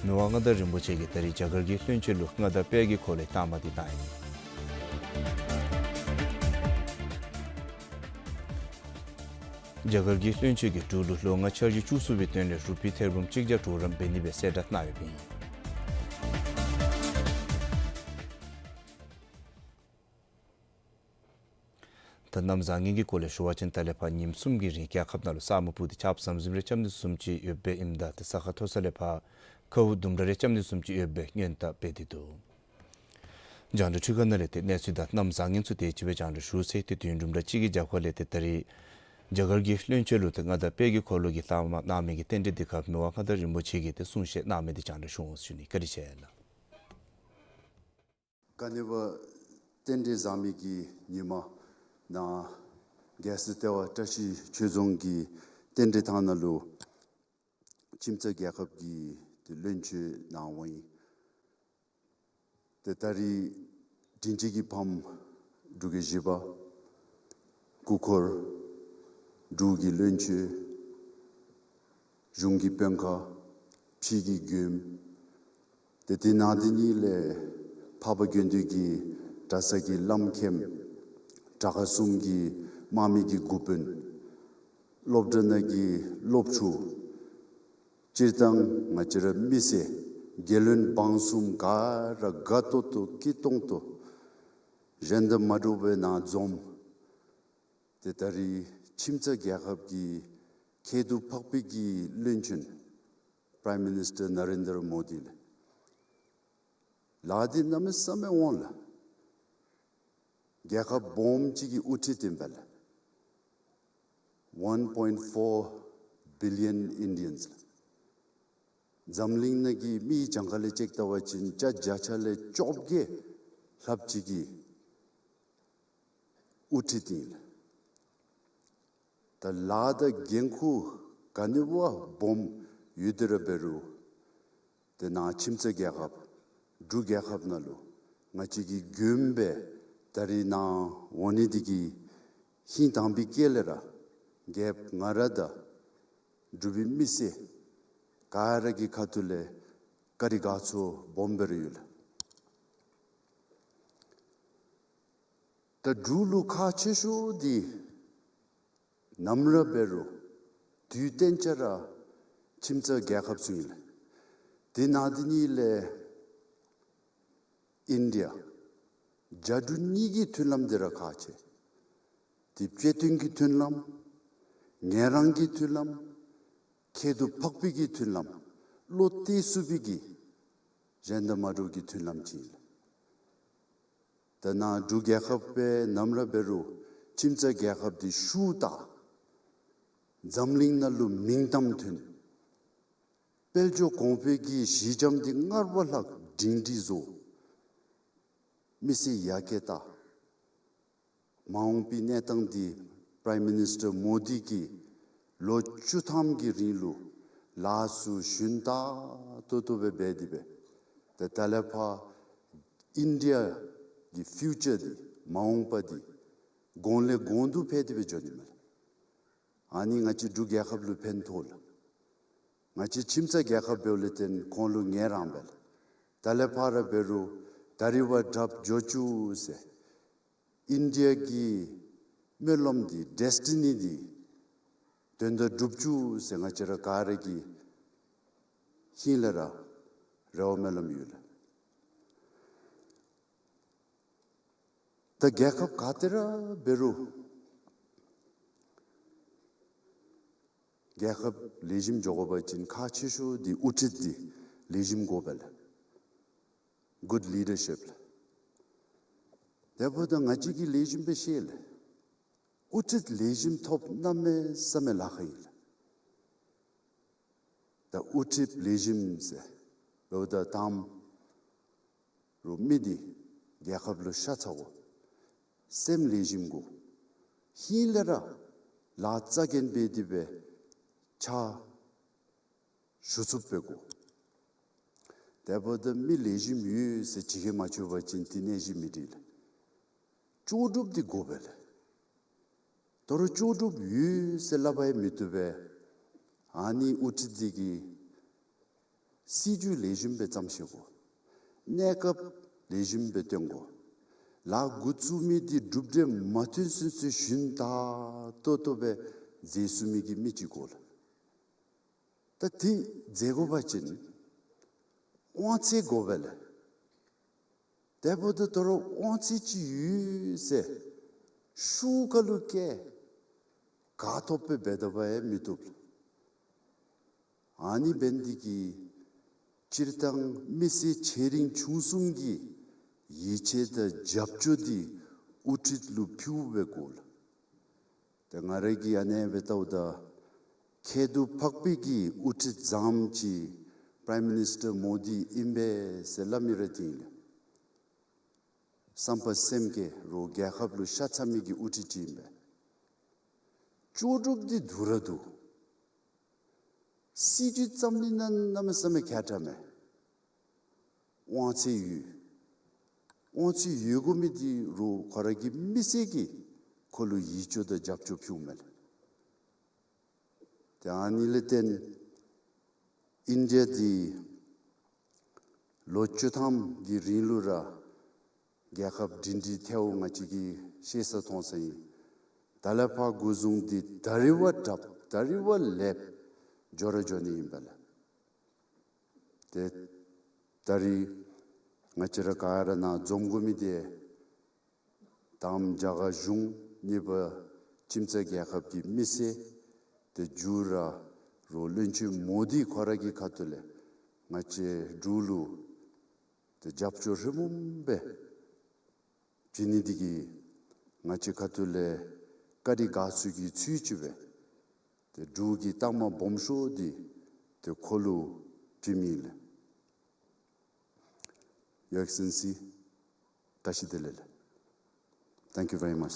མི་དབང་མངའ་བདག་རིན་པོ་ཆེ་གིས་ད་རིས་རྒྱ་གར་གྱི་བློན་ཆེན་ལུ་མངའ་བདག་དཔལ་གྱི་འཁོར་ལོའི་རྟགས་མ་དེ་གནང་ཡི། རྒྱ་གར་གྱི་བློན་ཆེན་གྱིས་འབྲུག་ལུ་ལོ་ལྔའི་འཆར་གཞི་བཅུ་གསུམ་པའི་དོན་ལས་རུ་པི་ཐེར་འབུམ་གཅིག་བརྒྱ་དྲུག་རམ་འབད་ནི་སྦེ་གསལ་བསྒྲགས་གནང་ཡོདཔ་ཨིན། ད་གནམ་བཟང་ངན་གྱི་སྐོར་ལས་ཞུ་བ་ཅིན་ད་ལས་ཕར་ཉིནམ་གསུམ་གྱི་རིང་རྒྱལ་ཁབ་ནང་ལུ་ས་སྨུག་སྤུབས་ཏེ་ཆརཔ་ཟམ་ཟིམ་རེ་རྐྱབ་ནི་བཟུམ་ཅིག་ཡོདཔ་ཨིནམ་ད་ཏེ་ས་ཁ་མཐོ་ས་ལས་ཕར་ཁཝ་ལྡུམ་ར་རེ་རྐྱབ་ནི་བཟུམ་ཅིག་ཡོདཔ་སྔོན་བརྡ་འབད་དེ་འདུག། རྒྱང་བསྒྲགས་འཕྲུལ་ཁང་ནང་ལས་ཏེ་གནས་ཚུལ་དང་གནམ་བཟང་ངན་ཚུ་དེ་ཅིག་སྦེ་རྒྱང་བསྒྲགས་ཞུ་ཚར་ཏེ་དུས་ཡུན་དུམ་གྲ་གཅིག་གི་རྒྱབ་ཁ་ལས་ཏེ་ད་རིས་རྒྱ་གར་གྱི་བློན་ཆེན་ལུ་ཏེ་མངའ་བདག་དཔལ་གྱི་འཁོར་ལོ་གི་རྟགས་མ་གནང་མི་གི་རྟེན་འབྲེལ་དེ་ཁར་མི་དབང་མངའ་བདག་རིན་པོ་ཆེ་གིས་ཏེ་གསུང་བཤད་གནང་མི་དེ་རྒྱང་བསྒྲགས་ཞུ་འོང་ཟེར་ཞུ་ནི། བཀའ་དྲིན་ཆེ་ལགས། ག་ནི་བ་རྟེན་འབྲེལ་བཟང་མི་གི་ཉི་མ་ནཱ་རྒྱལ་སྲས་ལྟེ་བ་བཀྲ་ཤིས་ཆོས་རྫོང་གི་རྟེན་འབྲེལ་ཐང་ནང་ལུ་ ཁྱིམ་ཚང་རྒྱལ་ཁབ་ཀྱི་ཏེ་བློན་ཆེན་གནང་བ་ཨིན། ཏེ་ད་རིས་དྲིན་ཅན་གྱི་ཕམ་འབྲུག་རྒྱལ་བཞི་པ་སྐུ་འཁོར་འབྲུག་གི་བློན་ཆེན་གཞུང་གི་དཔོན་ཁག་ཕྱི་གི་མགྱོནམ་ཏེ་དེ་ནང་དེ་ཉིད་ལས་འཕགས་པ་དགེ་འདུན་གྱི་གྲྭ་ས་གི་བླམ་མཁནམ་གྲྭ་ཁག་གསུམ་གྱི་དམག་མི་གི་འགོ་དཔོན་སློབ་གྲྭ་ནང་གི་སློབ་ཕྲུག་སྤྱིར་བཏང་ང་བཅས་ར་མི་སེར་རྒྱལ་བློན་འབངས་གསུམ་ག་ར་དགའ་ཏོག་ཏོ་སྐྱིད་ཏོང་ཏོ་གཞན་དང་མ་འདྲཝ་སྦེ་ནཱ་འཛོམས། ཏེ་ད་རིས་ཁྱིམ་ཚང་རྒྱལ་ཁབ་ཀྱི་ཁྱད་དུ་འཕགས་པའི་གི་བློན་ཆེན་Prime Minister Narendra Modi་ལགས་ལཱ་འདི་གནམ་མེད་ས་མེད་འོང་ལགས། རྒྱལ་ཁབ་སྦོམ་ཅིག་གི་དབུ་ཁྲིད་ཨིན་པས་ལགས། One point four billion Indians། འཛམ་གླིང་ནང་གི་མི་གྱངས་ཁ་ལས་ཅིག་བལྟ་བ་ཅིན་བརྒྱ་ཆ་ལས་བཅོ་བརྒྱད་ལྷགཔ་ཅིག་གི་དབུ་ཁྲིད་ཨིན་ལགས། ད་ལཱ་དང་འགན་ཁུར་ག་ནི་བ་སྦོམ་ཡོད་དེ་ར་འབད་རུང་ཏེ་ནཱ་ཁྱིམ་ཚང་རྒྱལ་ཁབ་འབྲུག་རྒྱལ་ཁབ་ནང་ལུ་ང་བཅས་ཀྱི་མགྱོནམ་སྦེ་ད་རིས་ནཱ་འོང་ནི་འདི་གིས་ཧིང་དྭངས་པའི་དཀྱིལ་ལས་ར་རྒྱལཔོ་ང་ར་དང་འབྲུག་པའི་མི་སེར་ག་ར་གི་ཁ་ཐུག་ལས་བཀའ་དྲིན་དགའ་ཚོར་སྦོམ་སྦེ་ར་ཡོད་ལགས། ད་འབྲུག་ལུ་ཁག་ཆེ་ཤོས་འདི་ནམ་ར་འབད་རུང་དུས་གཏན་ཆ་ར་ཁྱིམ་ཚང་རྒྱལ་ཁབ་ཚུ་ཨིན་ལགས། དེ་ནང་དེ་ཉིད་ལས་ཨིན་ཌི་ཡ་རྒྱ་འབྲུག་གཉིས་ཀྱི་མཐུན་ལམ་འདི་ར་ཁག་ཆེ། དེ་བརྩེ་མཐུན་གྱི་མཐུན་ལམ་ངལ་རངས་ཀྱི་མཐུན་ལམ་ཁྱད་དུ་འཕགས་པའི་གི་མཐུན་ལམ་བློ་གཏད་ཚུགས་པའི་གི་གཞན་དང་མ་འདྲཝ་གི་མཐུན་ལམ་ཅིག་ཨིན་ལགས། ད་ནཱ་འབྲུག་རྒྱལ་ཁབ་སྦེ་ནམ་ར་འབད་རུང་ཁྱིམ་ཚང་རྒྱལ་ཁབ་འདི་ཤུགས་དར། འཛམ་གླིང་ནང་ལུ་མིང་གཏམ་ཐོན། དཔལ་འབྱོར་གོང་འཕེལ་གྱི་གཞི་འགྱམ་འདི་སྔར་བ་ལྷག་སྒྲིང་སྒྲི་བཟོ། མི་སེར་ཡར་རྒྱས་དར། མ་འོངས་པའི་གནས་སྟངས་འདི་Prime Minister Modi་གིས་ལོ་བཅུ་ཐམ་གྱི་རིང་ལུ་ལཱ་ཚུ་ཞུན་དག་ཏོག་ཏོ་སྦེ་འབད་དེ་སྦེ་ཏེ་ད་ལས་ཕར་ཨིན་ཌི་ཡ་གི་ཕིའུ་ཅར་འདི་མ་འོངས་པ་འདི་གོང་ལས་གོང་དུ་འཕེལ་ཏེ་སྦེ་འགྱོ་ནི་མས་ལགས། ཨ་ནི་ང་བཅས་འབྲུག་རྒྱལ་ཁབ་ལུ་ཕན་ཐོགས་ལགས། ང་བཅས་ཁྱིམ་ཚང་རྒྱལ་ཁབ་འབདཝ་ལས་བརྟེན་ཁོང་ལུ་ངལ་རངས་པས་ལགས། ད་ལས་ཕར་ར་འབད་རུང་ད་རིས་བ་དྲགཔ་འགྱོ་བཅུག་ཟེར་ཨིན་ཌི་ཡ་གི་སྨོན་ལམ་འདི་ཌེསི་ཊི་ནི་འདི་དོན་དག་སྒྲུབ་བཅུག་ཟེར་ང་བཅས་ར་ག་ར་གི་ཧིང་ལས་ར་རེ་བ་སྨོན་ལམ་ཡོད་ལགས། ད་རྒྱལ་ཁབ་ག་ཏེ་ར་འབད་རུང་རྒྱལ་ཁབ་ལེགས་ཤོམ་འགྱོ་དགོ་པ་ཅིན་ཁག་ཆེ་ཤོས་འདི་དབུ་ཁྲིད་འདི་ལེགས་ཤོམ་དགོ་པས་ལགས། Good leadership་ལགས། དེ་འབདཝ་ད་ང་བཅས་ཀྱིས་ལེགས་ཤོམ་སྦེ་ཤེས་ལགས། དབུ་ཁྲིད་ལེགས་ཤོམ་ཐོབ་གནམ་མེད་ས་མེད་ལཱ་ཁག་ཨིན་ལགས། ད་དབུ་ཁྲིད་ལེགས་ཤོམ་ཟེར་འབདཝ་ད་དང་པ་ར་མི་འདི་རྒྱལ་ཁབ་ལུ་ཤ་ཚ་དགོ། སེམས་ལེགས་ཤོམ་དགོ། ཧིང་ལས་ར་ལཱ་རྩ་འགེངས་འབད་དེ་སྦེ་ཕྱག་ཞུ་ཚུགསཔ་སྦེ་དགོ། དེ་འབདཝ་ད་མི་ལེགས་ཤོམ་ཡོད་ཟེར་ཇི་གིས་མ་ཆོད་པ་ཅིན་དེ་གནས་གཞི་མི་འགྲིག་ལགས། ལྕོགས་གྲུབ་འདི་དགོ་པས་ལགས། དོ་རུང་ལྕོགས་གྲུབ་ཡོད་ཟེར་སླབ་པ་ཡང་མི་བཏུབ་པས། ཨ་ནི་དབུ་ཁྲིད་འདི་གིས་སྲིད་བྱུས་ལེགས་ཤོམ་སྦེ་བརྩམ་ཤེས་དགོ། གནས་སྐབས་ལེགས་ཤོམ་སྦེ་སྟོན་དགོ། ལཱ་འགོ་བཙུགས་མི་འདི་གྲུབ་འབྲས་མ་ཐོན་ཚུན་ཚོད་ཞུན་དག་ཏོག་ཏོ་སྦེ་མཛད་ཚུགས་མི་གི་མི་ཅིག་དགོ་ལགས། ད་དེ་མཛད་དགོ་པ་ཅིན་དབང་ཚད་དགོ་པས་ལགས། དེ་འབདཝ་ད་དོ་རུང་དབང་ཚད་ཅིག་ཡོད་ཟེར་ཤུགས་ཁ་ལུ་བཀལ་ག་ཐོབ་སྦེ་འབད་དཔ་ཡང་མི་བཏུབ་ལགས། ཨ་ནི་འབད་ནི་འདི་གིས་སྤྱིར་བཏང་མི་སེར་ཆེ་འབྲིང་ཆུང་གསུམ་གྱི་ཡིད་ཆེས་དང་རྒྱབ་སྐྱོར་འདི་དབུ་ཁྲིད་ལུ་ཕུལཝ་སྦེ་དགོ་ལགས། ཏེ་ང་ར་གིས་ཨ་ནེ་སྦེ་བལྟཝ་ད་ཁྱད་དུ་འཕགས་པའི་གི་དབུ་ཁྲིད་བཟངམ་ཅིག་Prime Minister Modi་ཨིན་པས་ཟེར་སླབ་མི་ར་འདི་ཨིན་ལགས། བསམ་པ་སེམས་བསྐྱེད་རུང་རྒྱལ་ཁབ་ལུ་ཤ་ཚ་མི་གི་དབུ་ཁྲིད་ཅིག་ཨིན་པས། ལྕོགས་གྲུབ་འདི་འདུག་ར་འདུག། སྲིད་བྱུས་ཙམ་ལས་ན་གནམ་མེད་ས་མེད་མཁས་དྲགས་མས། དབང་ཚད་ཡོད། དབང་ཚད་ཡོད་དགོ་མི་འདི་རུང་ཁོ་ར་གི་མི་སེར་གྱིས་ཁོ་ལུ་ཡིད་ཆེས་དང་རྒྱབ་སྐྱོར་ཕུལཝ་མས་ལགས། ཏེ་ཨ་ནི་ལས་བརྟེན་ཨིན་ཌི་ཡ་འདི་ལོ་བཅུ་ཐམ་གྱི་རིང་ལུ་ར་རྒྱལ་ཁབ་སྒྲིང་སྒྲིང་ཐལཝ་ང་བཅས་ཀྱིས་ཤེས་ས་མཐོང་ས་ཨིན། ད་ལས་ཕར་འགོ་བཟུང་སྟེ་ད་རིས་བ་དྲགཔ་ད་རིས་བ་ལེགསཔ་འགྱོ་ར་འགྱོ་ནི་ཨིན་པས་ལགས། ཏེ་ད་རིས་ང་བཅས་ར་ག་ར་ནཱ་འཛོམས་དགོ་མི་འདི་དང་པ་རྒྱ་གར་གཞུང་གཉིས་པ་ཁྱིམ་ཚང་རྒྱལ་ཁབ་ཀྱི་མི་སེར་ཏེ་མཇུག་ར་རུང་བློན་ཆེན་མོ་དི་ཁོ་ར་གི་ཁ་ཐུག་ལས་ང་བཅས་འབྲུག་ལུ་ཏེ་རྒྱབ་སྐྱོར་ཧྲིལ་བུམ་སྦེ་བྱིན་ནི་འདི་གིས་ང་བཅས་ཁ་ཐུག་ལས་བཀའ་དྲིན་དགའ་ཚོར་གྱི་ཚུལ་ཅིག་སྦེ་ཏེ་འབྲུག་གི་རྟགས་མ་སྦོམ་ཤོས་འདི་ཏེ་ཁོ་ལུ་བྱིན་མི་ལགས། Your Excellency, བཀྲ་ཤིས་བདེ་ལེགས་ལགས། Thank you very much.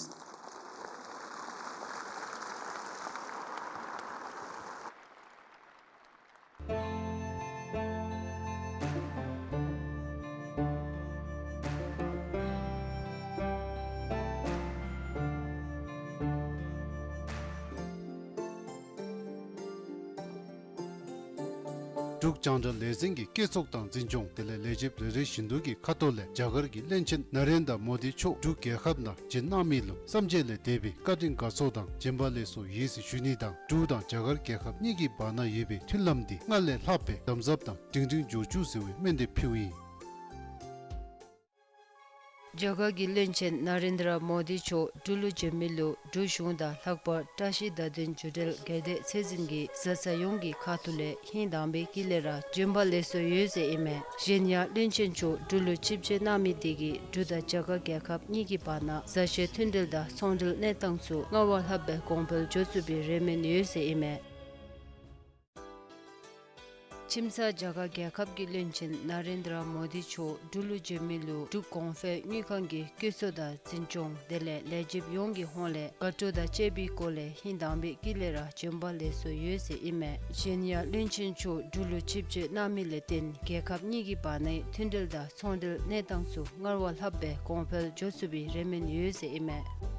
འབྲུག་རྒྱང་བསྒྲགས་ལས་འཛིན་གྱི་བཀོད་ཚོགས་དང་འཛིན་སྐྱོང་དེ་ལས་ལས་བྱེདཔ་རེ་རེ་བཞིན་དུ་གི་ཁ་ཐུག་ལས་རྒྱ་གར་གྱི་བློན་ཆེན་ན་རེན་དྲ་མོ་དི་མཆོག་འབྲུག་རྒྱལ་ཁབ་ནང་བྱོན་གནང་མི་ལུ་བསམ་ཤེས་ལས་འདས་པའི་བཀའ་དྲིན་དགའ་ཚོར་དང་བྱོན་པ་ལེགས་སོ་ཡོད་ཟེར་ཞུ་ནི་དང་འབྲུག་དང་རྒྱ་གར་རྒྱལ་ཁབ་གཉིས་ཀྱི་བར་ན་ཡོད་པའི་མཐུན་ལམ་འདི་སྔར་ལས་ལྷག་སྦེ་དམ་ཟབ་དང་སྒྲིང་སྒྲིང་འགྱོ་བཅུག་ཟེར་བའི་སྨོན་འདེབས་ཕུལཝ་ཨིན། རྒྱ་གར་གྱི་བློན་ཆེན་ན་རེན་དྲ་མོ་དི་མཆོག་འབྲུག་ལུ་བྱོན་མི་ལུ་འབྲུག་གཞུང་དང་ལྷག་པར་བཀྲ་ཤིས་བརྡ་དོན་བརྒྱུད་འབྲེལ་སྒེར་སྡེ་ཚད་འཛིན་གྱི་བཟའ་ཚང་ཡོངས་ཀྱི་ཁ་ཐུག་ལས་ཧིང་དྭངས་པའི་དཀྱིལ་ལས་ར་བྱོན་པ་ལེགས་སོ་ཡོད་ཟེར་ཨིན་མས། གཞན་ཡང་བློན་ཆེན་མཆོག་འབྲུག་ལུ་ཆིབས་བསྒྱུར་གནང་མི་དེ་གིས་འབྲུག་དང་རྒྱ་གར་རྒྱལ་ཁབ་གཉིས་ཀྱི་བར་ན་མཛའ་བཤེས་མཐུན་འབྲེལ་དང་ཚོང་འབྲེལ་གནས་སྟངས་ཚུ་སྔར་བ་ལྷག་སྦེ་གོང་འཕེལ་འགྱོ་ཚུགས་པའི་རེ་སྨོན་ཡོད་ཟེར་ཨིན་མས། ཁྱིམ་ཚང་རྒྱ་གར་རྒྱལ་ཁབ་ཀྱི་བློན་ཆེན་ན་རེན་དྲ་མོ་དི་མཆོག་འབྲུག་ལུ་བྱོན་མི་ལུ་འབྲུག་གོང་འཕེལ་དངུལ་ཁང་གི་བཀོད་ཚོགས་དང་འཛིན་སྐྱོང་དེ་ལས་ལས་བྱེདཔ་ཡོངས་ཀྱི་ཧོངས་ལས་དགའ་སྤྲོ་དང་བཅས་པའི་སྒོ་ལས་ཧིང་དྭངས་པའི་དཀྱིལ་ལས་ར་བྱོན་པ་ལེགས་སོ་ཡོད་ཟེར་ཨིན་མས། གཞན་ཡང་བློན་ཆེན་མཆོག་འབྲུག་ལུ་ཆིབས་བསྒྱུར་གནང་མི་ལས་བརྟེན་རྒྱལ་ཁབ་གཉིས་ཀྱི་བར་ནའི་མཐུན་འབྲེལ་དང་ཚོང་འབྲེལ་གནས་སྟངས་ཚུ་སྔར་བ་ལྷག་སྦེ་གོང་འཕེལ་འགྱོ་ཚུགས་པའི་རེ་སྨོན་ཡོད་ཟེར་ཨིན་མས།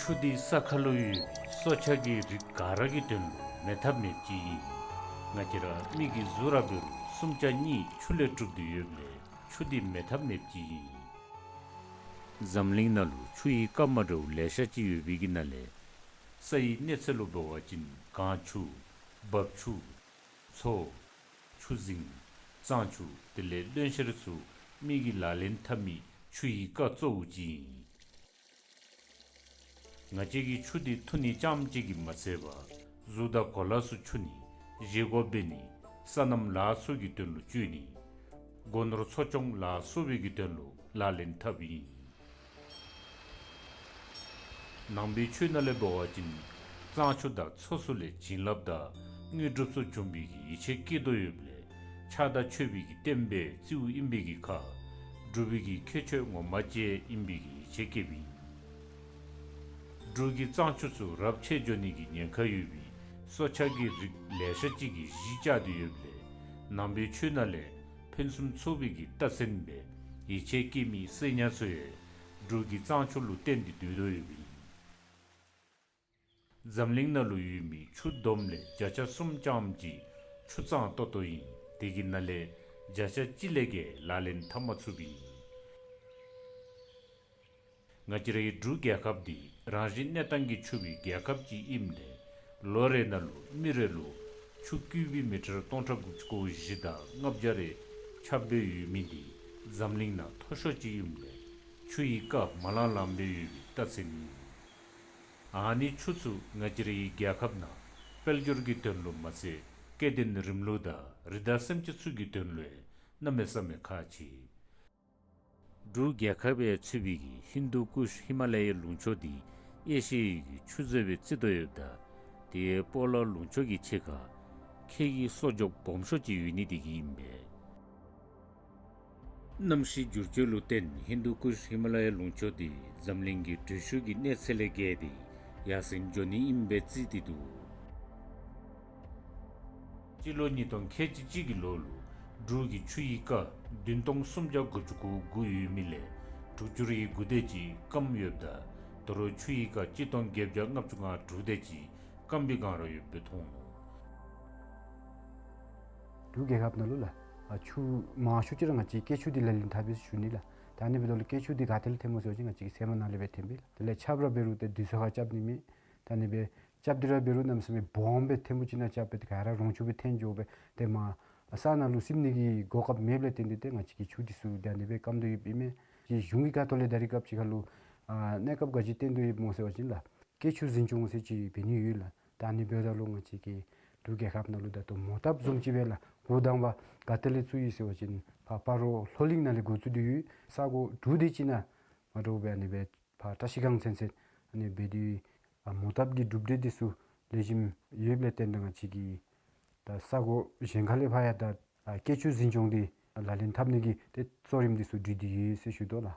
ཆུ་འདི་ས་ཁ་ལུ་ཡོད་པའི་སྲོག་ཆགས་ཀྱི་རིགས་ག་ར་གི་དོན་ལུ་མེད་ཐབས་མེདཔ་ཅིག་ཨིན། ང་བཅས་ར་མི་གི་གཟུགས་ར་འབད་རུང་གསུམ་ཆ་གཉིས་ཆུ་ལས་གྲུབ་སྟེ་ཡོདཔ་ལས་ཆུ་འདི་མེད་ཐབས་མེདཔ་ཅིག་ཨིན། འཛམ་གླིང་ནང་ལུ་ཆུ་ཡི་རྐ་མ་འདྲཝ་ལེ་ཤ་ཅིག་ཡོད་པའི་གི་ནང་ལས་ས་ཡི་གནས་ཚད་ལུ་འབད་བ་ཅིན་གངས་ཆུ་འབབ་ཆུ་མཚོ་ཆུ་རྫིང་གཙང་ཆུ་དེ་ལས་བློན་ཤེར་ཚུ་མི་གིས་ལག་ལེན་འཐབ་མི་ཆུ་ཡི་རྐ་གཙོ་བོ་ཅིག་ཨིན། ང་བཅས་ཀྱིས་ཆུ་འདི་འཐུང་ནི་རྐྱངམ་གཅིག་གིས་མ་ཚད་པར་གཟུགས་དང་གོ་ལ་ཚུ་འཁྱུ་ནི་བཞེས་སྒོ་འབད་ནི་སོ་ནམ་ལཱ་ཚུ་གི་དོན་ལུ་སྤྱོད་ནི་སྒོ་ནོར་འཚོ་སྐྱོང་ལ་སོགས་པའི་གི་དོན་ལུ་ལག་ལེན་འཐབ་ཨིན། ནང་པའི་ཆོས་ནང་ལས་འབད་བ་ཅིན་གཙང་ཆུ་དང་མཚོ་ཚུ་ལས་བྱིན་རླབས་དང་དངོས་གྲུབ་ཚུ་འབྱུང་བའི་གི་ཡིད་ཆེས་བསྐྱེད་དོ་ཡོདཔ་ལས་ཕྱག་དང་མཆོད་པའི་གི་རྟེན་སྦེ་བརྩིཝ་ཨིན་པའི་གི་ཁར་སྒྲུབ་པའི་གི་ཁྱད་ཆོས་ངོ་མ་ཅིག་ཨིན་པའི་གི་ཡིད་ཆེས་བསྐྱེདཔ་ཨིན། འབྲུག་གི་གཙང་ཆུ་ཚུ་རབས་ཆད་འགྱོ་ནི་གི་ཉེན་ཁ་ཡོད་པའི་སྲོག་ཆགས་ཀྱི་རིགས་ལེ་ཤ་ཅིག་གིས་གཞི་བཅག་སྟེ་ཡོདཔ་ལས་ནང་པའི་ཆོས་ནང་ལས་ཕུན་སུམ་ཚོགས་པའི་གི་རྟགས་མཚན་སྦེ་ཡིད་ཆེས་བསྐྱེད་མི་གསེར་ཉ་ཚུ་ཡང་འབྲུག་གི་གཙང་ཆུ་ལུ་བརྟེན་ཏེ་སྡོད་དོ་ཡོདཔ་ཨིན། འཛམ་གླིང་ནང་ལུ་ཡོད་མི་ཆུ་བསྡོམས་ལས་བརྒྱ་ཆ་གསུམ་རྐྱངམ་ཅིག་ཆུ་གཙང་ཏོག་ཏོ་ཨིན། དེ་གི་ནང་ལས་བརྒྱ་ཆ་གཅིག་ལས་བརྒལ་ལག་ལེན་འཐབ་མ་ཚུགསཔ་ཨིན། ང་བཅས་རའི་འབྲུག་རྒྱལ་ཁབ་འདི་རང་བཞིན་གནས་སྟངས་ཀྱིས་ཕྱུག་པའི་རྒྱལ་ཁབ་ཅིག་ཨིནམ་ལས་ལོ་རེ་ནང་ལུ་མི་རེ་ལུ་ཆུ་ཀུ་བིཊ་མི་ཊར་སྟོང་ཕྲག་དགུ་བཅུ་གོ་བཞི་དང་ལྔ་བརྒྱ་རེ་ཁྱབ་སྦེ་ཡོད་མི་འདི་འཛམ་གླིང་ནང་མཐོ་ཤོས་ཅིག་ཨིནམ་ལས་ཆུ་ཡི་རྐ་མ་ལང་ལངམ་སྦེ་ཡོད་པའི་རྟགས་མཚན་ཨིན། ཨ་ནི་ཆུ་ཚུ་ང་བཅས་རའི་རྒྱལ་ཁབ་ནང་དཔལ་འབྱོར་གྱི་དོན་ལུ་མ་ཚད་སྐྱེ་ལྡན་རིམ་ལུགས་དང་རི་དྭགས་སེམས་ཅན་ཚུ་གི་དོན་ལུ་ཡང་གནམ་མེད་ས་མེད་ཁག་ཆེ། འབྲུག་རྒྱལ་ཁབ་ཡང་ཚུད་པའི་གི་ཧིན་དུ་ཀུཤ་ཧི་མ་ལ་ཡའི་ལུང་ཕྱོགས་འདི་ཨེ་ཤི་ཡའི་གི་ཆུ་མཛོད་སྦེ་བརྩི་དོ་ཡོདཔ་ད་དེ་སྤོ་ལོ་ལུང་ཕྱོགས་ཀྱི་ཕྱེད་ཀ་ཁྱེད་ཀྱི་གསོ་མཆོག་སྦོམ་ཤོས་ཅིག་ཡོད་ནི་དེ་གིས་ཨིན་པས། གནམ་གཤིས་འགྱུར་བཅོས་ལུ་བརྟེན་ཧིན་དུ་ཀུཤ་ཧི་མ་ལ་ཡའི་ལུང་ཕྱོགས་འདི་འཛམ་གླིང་གི་དྲོད་ཤུགས་ཀྱི་གནས་ཚད་ལས་བརྒལ་ཏེ་ཡར་སེང་འགྱོ་ནི་ཨིནམ་སྦེ་བརྩི་སྟེ་འདུག། སྤྱི་ལོ་ཉིས་སྟོང་ཁལ་གཅིག་གཅིག་གི་ལོ་ལུ་འབྲུག་གི་ཆུ་ཡི་ཀ་བདུན་སྟོང་སུམ་བརྒྱ་དགུ་བཅུ་གོ་དགུ་ཡོད་མི་ལས་དྲུག་ཅུ་རེ་དགུ་དེ་ཅིག་སྐམ་ཡོདཔ་ད་ད་རུང་ཆུ་ཡི་ཀ་གཅིག་སྟོང་བརྒྱད་བརྒྱ་ལྔ་བཅུ་ང་དྲུག་དེ་ཅིག་སྐམ་པའི་སྒང་ར་ཡོདཔ་སྦེ་མཐོང་ནུག། འབྲུག་རྒྱལ་ཁབ་ནང་ལུ་ལགས་ཨ་ཆུ་མང་ཤོས་ཅིག་ར་ང་བཅས་ཀྱིས་སྐྱེད་ཆུ་འདི་ལག་ལེན་འཐབ་ཡི་ཟེར་ཞུ་ནི་ལགས། ད་ཨ་ནི་འབདཝ་ད་ལུ་སྐྱེད་ཆུ་འདི་ག་ཏེ་ལས་ཐོནམ་སྨོ་ཟེར་བ་ཅིན་ང་བཅས་ཀྱི་སེར་སྨད་ནང་ལས་སྦེ་ཐོན་པས་ལགས། དེ་ལས་ཆརཔ་ར་འབད་རུང་ཏེ་དུས་ཚོད་ཁར་རྐྱབ་ནི་མེད། ད་ཨ་ནི་སྦེ་རྐྱབ་སྟེ་ར་འབད་རུང་གནམ་མེད་ས་མེད་སྦོམ་སྦེ་ཐོན་པ་ཅིན་ནང་རྐྱབ་སྦེ་ཏེ་ག་ར་རོང་ཆུ་སྦེ་ཐོན་འགྱོ་སྦེ་ཏེ་མར་ས་ནང་ལུ་སིམ་ནི་གི་གོ་སྐབས་མེདཔ་ལས་བརྟེན་ཏེ་ཏེ་ང་བཅས་ཀྱི་ཆུ་འདི་ཚུ་ད་ཨ་ནི་སྦེ་སྐམ་དོ་ཡོདཔ་ཨིན་མས། གཞུང་གི་ཁ་ཐུག་ལས་ད་རེས་སྐབས་ཅིག་ཁར་ལུ་ཨ་གནས་སྐབས་ག་ཅི་བཏོན་དོ་ཡོདཔ་སྨོ་ཟེར་བ་ཅིན་ལགས་སྐྱེད་ཆུ་འཛིན་སྐྱོང་ཟེར་ཅིག་འབད་ནི་ཡོད་ལགས། ད་ཨ་ནི་འབདཝ་ད་ལུ་ང་བཅས་ཀྱི་འབྲུག་རྒྱལ་ཁབ་ནང་ལུ་ད་ལྟོ་མོ་བཏབ་བཟུམ་ཅིག་སྦེ་ལགས་འགོ་དང་པ་ག་ཏེ་ལས་བཙུགས་ཡི་ཟེར་བ་ཅིན་ཕར་སྤ་རོ་ལྷོ་གླིང་ནང་ལས་འགོ་བཙུགས་ཏེ་ཡོད། ས་གོ་དྲུག་དེ་ཅིག་ནང་མ་འདྲཝ་སྦེ་ཨ་ནི་སྦེ་ཕར་བཀྲ་ཤིས་སྒང་ཚུན་ཚོད་ཨ་ནི་སྦེ་ཏེ་ཨ་མོ་བཏབ་ཀྱི་གྲུབ་འབྲས་འདི་ཚུ་ལེགས་ཤོམ་ཡོདཔ་ལས་བརྟེན་ཏེ་ང་བཅས་ཀྱིས་ད་ས་གོ་གཞན་ཁ་ལས་ཕར་ཡང་ད་ཨ་སྐྱེད་ཆུ་འཛིན་སྐྱོང་འདི་ལག་ལེན་འཐབ་ནི་གི་ཏེ་གཙོ་རིམ་འདི་ཚུ་སྒྲིག་སྟེ་ཡོད་ཟེར་ཞུ་དོ་ལགས།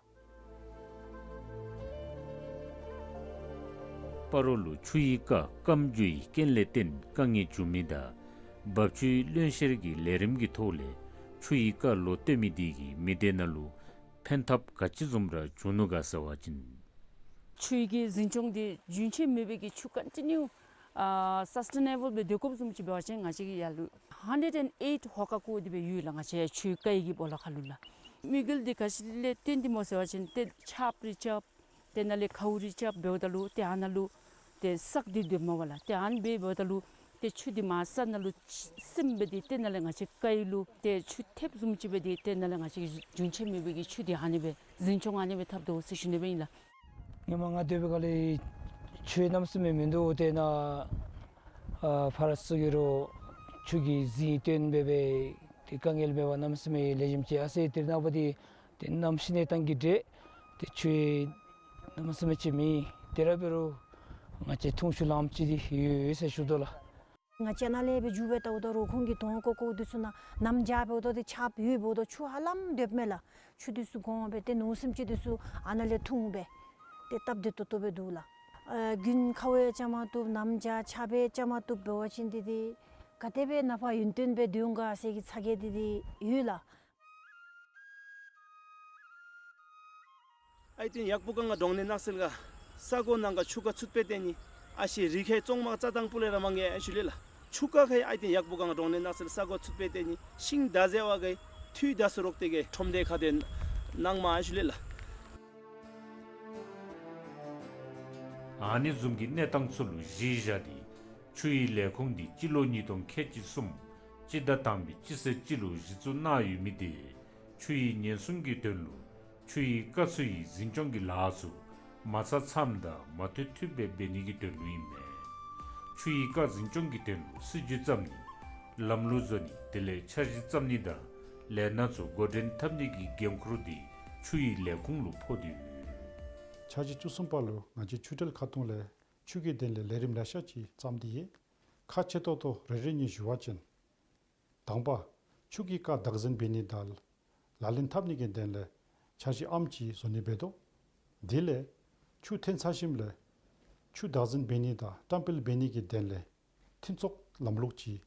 སྤ་རོ་ལུ་ཆུ་ཡི་ཀ་སྐམ་འགྱོ་བའི་རྐྱེན་ལས་བརྟེན་དཀའ་ངལ་བྱུང་མི་དང་འབབ་ཆུའི་རློན་གཤེར་གྱི་ལས་རིམ་གྱི་ཐོག་ལས་ཆུ་ཡི་ཀ་ལོག་བཏོན་མི་དེ་གིས་མི་སྡེ་ནང་ལུ་ཕན་ཐབས་ག་ཅི་བཟུམ་ར་བྱུང་ནུག་ག་ཟེར་བ་ཅིན། ཆུ་ཡི་ཀའི་འཛིན་སྐྱོང་འདི་རྒྱུན་ཆད་མེད་པའི་གི་ཆུ་ཀོན་ཊི་ནིའུ་ཨ་སཱསི་ཊེ་ནེ་བཱལ་སྦེ་སྡོད་དགོཔ་བཟུམ་ཅིག་འབད་བ་ཅིན་ང་བཅས་ཀྱི་ཡར་ལུ་ཧཱན་ཌེཌ་ཨེན་ཨེཊ་ཧོ་ཀ་ཀོ་འདི་སྦེ་ཡོད་ལགས། ང་བཅས་ཆུ་ཡི་ཀ་གི་སྦོ་ལོགས་ཁར་ལུ་ལགས། དམིགས་ཡུལ་འདི་ག་ཅི་ལས་བརྟེན་ཏེ་སྨོ་ཟེར་བ་ཅིན་ཏེ་ཆརཔ་རེ་རྐྱབ་ཏེ་ནཱ་ལས་ཁཝ་རེ་རྐྱབ་འབདཝ་ད་ལུ་ཏེ་ཨ་ནཱ་ལུ་ཏེ་སག་སྟེ་སྡོདཔ་མས་པ་ལགས། ཏེ་ཨ་ནི་སྦེ་འབདཝ་ད་ལུ་ཏེ་ཆུ་འདི་མར་ས་ནང་ལུ་སིམ་སྦེ་ཏེ་ཏེ་ནཱ་ལས་ང་བཅས་ཀའི་ལུ་ཏེ་ཆུ་ཐེབས་བཟུམ་ཅིག་སྦེ་ཏེ་ཏེ་ནཱ་ལས་ང་བཅས་རྒྱུན་ཆད་མེད་པའི་གི་ཆུ་འདི་ཨ་ནི་སྦེ་འཛིན་སྐྱོང་ཨ་ནི་སྦེ་འཐབ་དོ་ཟེར་ཞུ་ནི་སྦེ་ཨིན་ལགས། ཧེ་མ་ང་སྡོད་པའི་སྒང་ལས་ཆུ་གནམ་མེད་ས་མེད་མིན་འདུག། ཏེ་ནཱ་ཨ་ཕར་ཚུར་གྱི་རོགས་ཆུ་གི་རྫིང་བཏོན་སྦེ་སྦེ་ཏེ་དཀའ་ངལ་མེད་པར་གནམ་མེད་ས་མེད་ལེགས་ཤོམ་ཅིག་ཨ་ཟེར། ཏེ་ནངས་པ་འདི་ཏེ་གནམ་གཤིས་གནས་སྟངས་ཀྱི་འདྲ་ཏེ་ཆུ་གནམ་མེད་ས་མེད་ཅིག་མེད། ཏེ་ར་འབད་རུང་ང་བཅས་འཐུང་ཆུ་ལངམ་ཅིག་འདི་ཡོད་ཟེར་ཞུ་དོ་ལགས། ང་བཅས་ནཱ་ལས་སྦེ་འགྱོ་སྦེ་ལྟཝ་ད་རོགས་ཁོང་གིས་དོང་བརྐོ་བརྐོཝ་འདི་ཚུ་ནང་གནམ་བྱཱར་འབདཝ་ད་ཏེ་ཆརཔ་ཡོདཔ་འབདཝ་ད་ཆུ་ཧ་ལམ་སྡོདཔ་མས་ལགས། ཆུ་འདི་ཚུ་གོང་སྦེ་ཏེ་ནོར་སེམས་ཅན་འདི་ཚུ་ཨ་ནཱ་ལས་འཐུང་སྦེ་ཏེ་སྟབས་བདེ་ཏོག་ཏོ་སྦེ་འདུག་ལགས། ཨ་དགུན་ཁཝ་ཡང་རྐྱབ་མ་བཏུབ། གནམ་བྱཱར་ཆརཔ་ཡང་རྐྱབ་མ་བཏུབ་འབད་བ་ཅིན་འདི་འདི་ག་དེ་སྦེ་ནཱ་ཕར་ཡུན་བརྟན་སྦེ་སྡོད་འོང་ག་ཟེར་གྱི་ཚ་གྱང་འདི་འདི་ཡོད་ལགས། ཨའི་ཏེན་ཡག་པོ་གང་ག་གྲོང་གནས་ནགས་ཚལ་ག་ས་གོ་ནང་ག་ཆུ་ཀ་ཚུད་པའི་ཏེ་ནི་ཨ་ཤི་རི་ཁའི་བཙོང་མ་རྩྭ་ཐང་སྤུ་ལས་ར་མང་ངེ་ཨ་ཤུ་ལེ་ལགས། ཆུ་ཀ་ཁའི་ཨའི་ཏེན་ཡག་པོ་གང་ག་གྲོང་གནས་ནགས་ཚལ་ས་གོ་ཚུད་པའི་ཏེ་ནི་ཤིང་དར་ཟེར་བ་གི་ཐུད་དར་སུ་རོག་ཏེ་གི་ཁྲོམ་སྡེ་ཁ་ཏེ་ནང་མ་ཨ་ཤུ་ལེ་ལགས། ཨ་ནི་བཟུམ་གྱི་གནས་སྟངས་ཚུ་ལུ་གཞི་བཞག་སྟེ་ཆུ་ཡི་ལས་ཁུངས་འདི་སྤྱི་ལོ་ཉིས་སྟོང་ཁལ་གཅིག་གསུམ་སྤྱི་ཟླ་དང་པའི་སྤྱི་ཚེས་གཅིག་ལུ་གཞི་བཙུགས་གནང་ཡོད་མི་འདི་ཆུ་ཡི་ཉེན་སྲུང་གི་དོན་ལུ་ཆུ་ཡི་ཀ་ཚུ་ཡི་འཛིན་སྐྱོང་གི་ལཱ་ཚུ་མ་ཚར་མཚམས་དང་མ་མཐུད་མཐུདཔ་སྦེ་འབད་ནི་གི་དོན་ལུ་ཨིན་མས། ཆུ་ཡི་ཀ་འཛིན་སྐྱོང་གི་དོན་ལུ་སྲིད་བྱུས་བརྩམ་ནི་ལམ་ལུགས་བཟོ་ནི་དེ་ལས་འཆར་གཞི་བརྩམ་ནི་དང་ལས་སྣ་ཚུ་འགོ་འདྲེན་འཐབ་ནི་གི་འགན་ཁུར་འདི་ཆུ་ཡི་ལས་ཁུངས་ལུ་ཕོག་སྟེ་ཡོད། འཆར་གཞི་བཅུ་གསུམ་པ་ལུ་ང་བཅས་ཆུ་འབྲེལ་ཁ་ཐུང་ལས་ཆུ་གི་དོན་ལས་ལས་རིམ་ལེ་ཤ་ཅིག་བརྩམས་ཏེ་ཡོད། ཁག་ཆེ་ཏོག་ཏོ་རེ་རེ་གཉིས་ཞུ་བ་ཅིན། དང་པ། ཆུ་གི་ཀ་བདག་འཛིན་འབད་ནི་དང་ལག་ལེན་འཐབ་ནི་གི་དོན་ལས་འཆར་གཞི་ཨམ་ཅིག་བཟོ་ནི་འབད་དོ། དེ་ལས་ཆུ་ཐོན་ཚར་ཞིནམ་ལས་ཆུ་བདག་འཛིན་འབད་ནི་དང་བཀྲམ་སྤེལ་འབད་ནི་གི་དོན་ལས་མཐུན་ཚོགས་ལམ་ལུགས་ཅིག་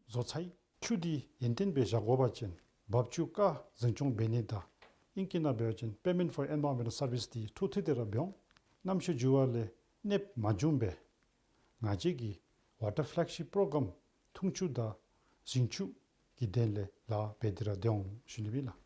བཟོ་ཚར་ཡི། ཆུ་འདི་ཡུན་བརྟན་སྦེ་བཞག་དགོ་པ་ཅིན་འབབ་ཆུ་ཀ་འཛིན་སྐྱོང་འབད་ནི་དང་ཨིང་སྐད་ནང་འབད་བ་ཅིན་Payment for Environmental Service འདི་འཕྲོ་མཐུད་དེ་ར་འབད་འོང་། གནམ་གཤིས་འགྱུར་བ་ལས་གནོདཔ་མ་བྱུང་པའི་ང་བཅས་ཀྱི་Water Flagship Program འཐུང་ཆུ་དང་ཞིང་ཆུ་གི་དོན་ལས་ལཱ་འབད་དེ་ར་སྡོད་འོང་ཞུ་ནི་ཨིན་ལགས།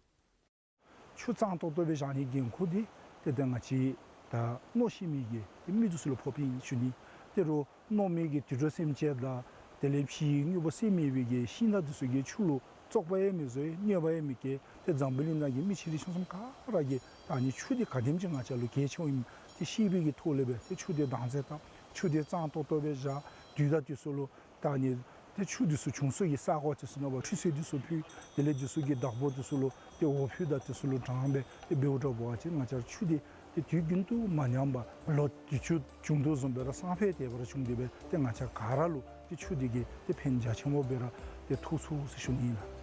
ཆུ་གཙང་ཏོག་ཏོ་སྦེ་བཞག་ནི་འགན་ཁུར་འདི་ཏེ་ད་ང་བཅས་ད་མནོ་ཤེས་མི་གི་མི་འདི་ཚུ་ལུ་ཕོགཔ་ཨིན་ཞུ་ནི། ཏེ་རོགས་མནོ་མི་གི་དུད་འགྲོ་སེམས་ཅན་དང་དེ་ལས་ཕྱིའི་དངོས་པོ་ཟེར་མེད་པའི་གི་ཤིང་སྣ་འདི་ཚུ་གིས་ཆུ་ལུ་བཙོག་པ་ཡང་མི་བཟོ་གནོད་པ་ཡང་མི་བཀལ། ཏེ་འཛམ་བུ་གླིང་ནང་གི་མི་ཆེ་འབྲིང་ཆུང་གསུམ་ག་ར་གིས་ད་ཨ་ནི་ཆུ་འདི་ག་དེམ་ཅིག་ང་བཅས་ལུ་གལ་ཆེཝ་ཨིནམ་ཏེ་ཤེས་པའི་གི་ཐོག་ལས་སྦེ་ཏེ་ཆུ་འདི་བདག་འཛིན་དང་ཆུ་འདི་གཙང་ཏོག་ཏོ་སྦེ་བཞག། དུས་དང་དུས་སུ་ལུ་ད་ཨ་ནི་ ཏེ་ཆུ་འདི་ཚུ་བྱུང་ས་གི་ས་གོ་འདི་ཚུ་ནང་ཕར་ཁྲུས་གསོལ་འདི་ཚུ་ཕུལ། དེ་ལས་འདི་ཚུ་གི་བདག་པོ་འདི་ཚུ་ལུ་ཏེ་འོ་ཕུལ་དང་འདི་ཚུ་ལུ་དྲངས་སྦེ་ཏེ་འབདཝ་འདྲཝ་འབད་བ་ཅིན་ང་བཅས་ར་ཆུ་འདི་ཏེ་དུས་རྒྱུན་དུ་མ་ཉམས་པར་ལོ་དུས་ཅི་བྱུང་དོ་བཟུམ་སྦེ་ར་སང་ཕོད་དེ་སྦེ་ར་བྱུང་སྟེ་སྦེ་ཏེ་ང་བཅས་ག་ར་ལུ་ཏེ་ཆུ་འདི་གིས་ཏེ་ཕན་རྒྱ་ཆེན་པོ་སྦེ་ར་ཏེ་ཐོགས་ཚུགས་ཟེར་ཞུ་ནི་ཨིན་ལགས།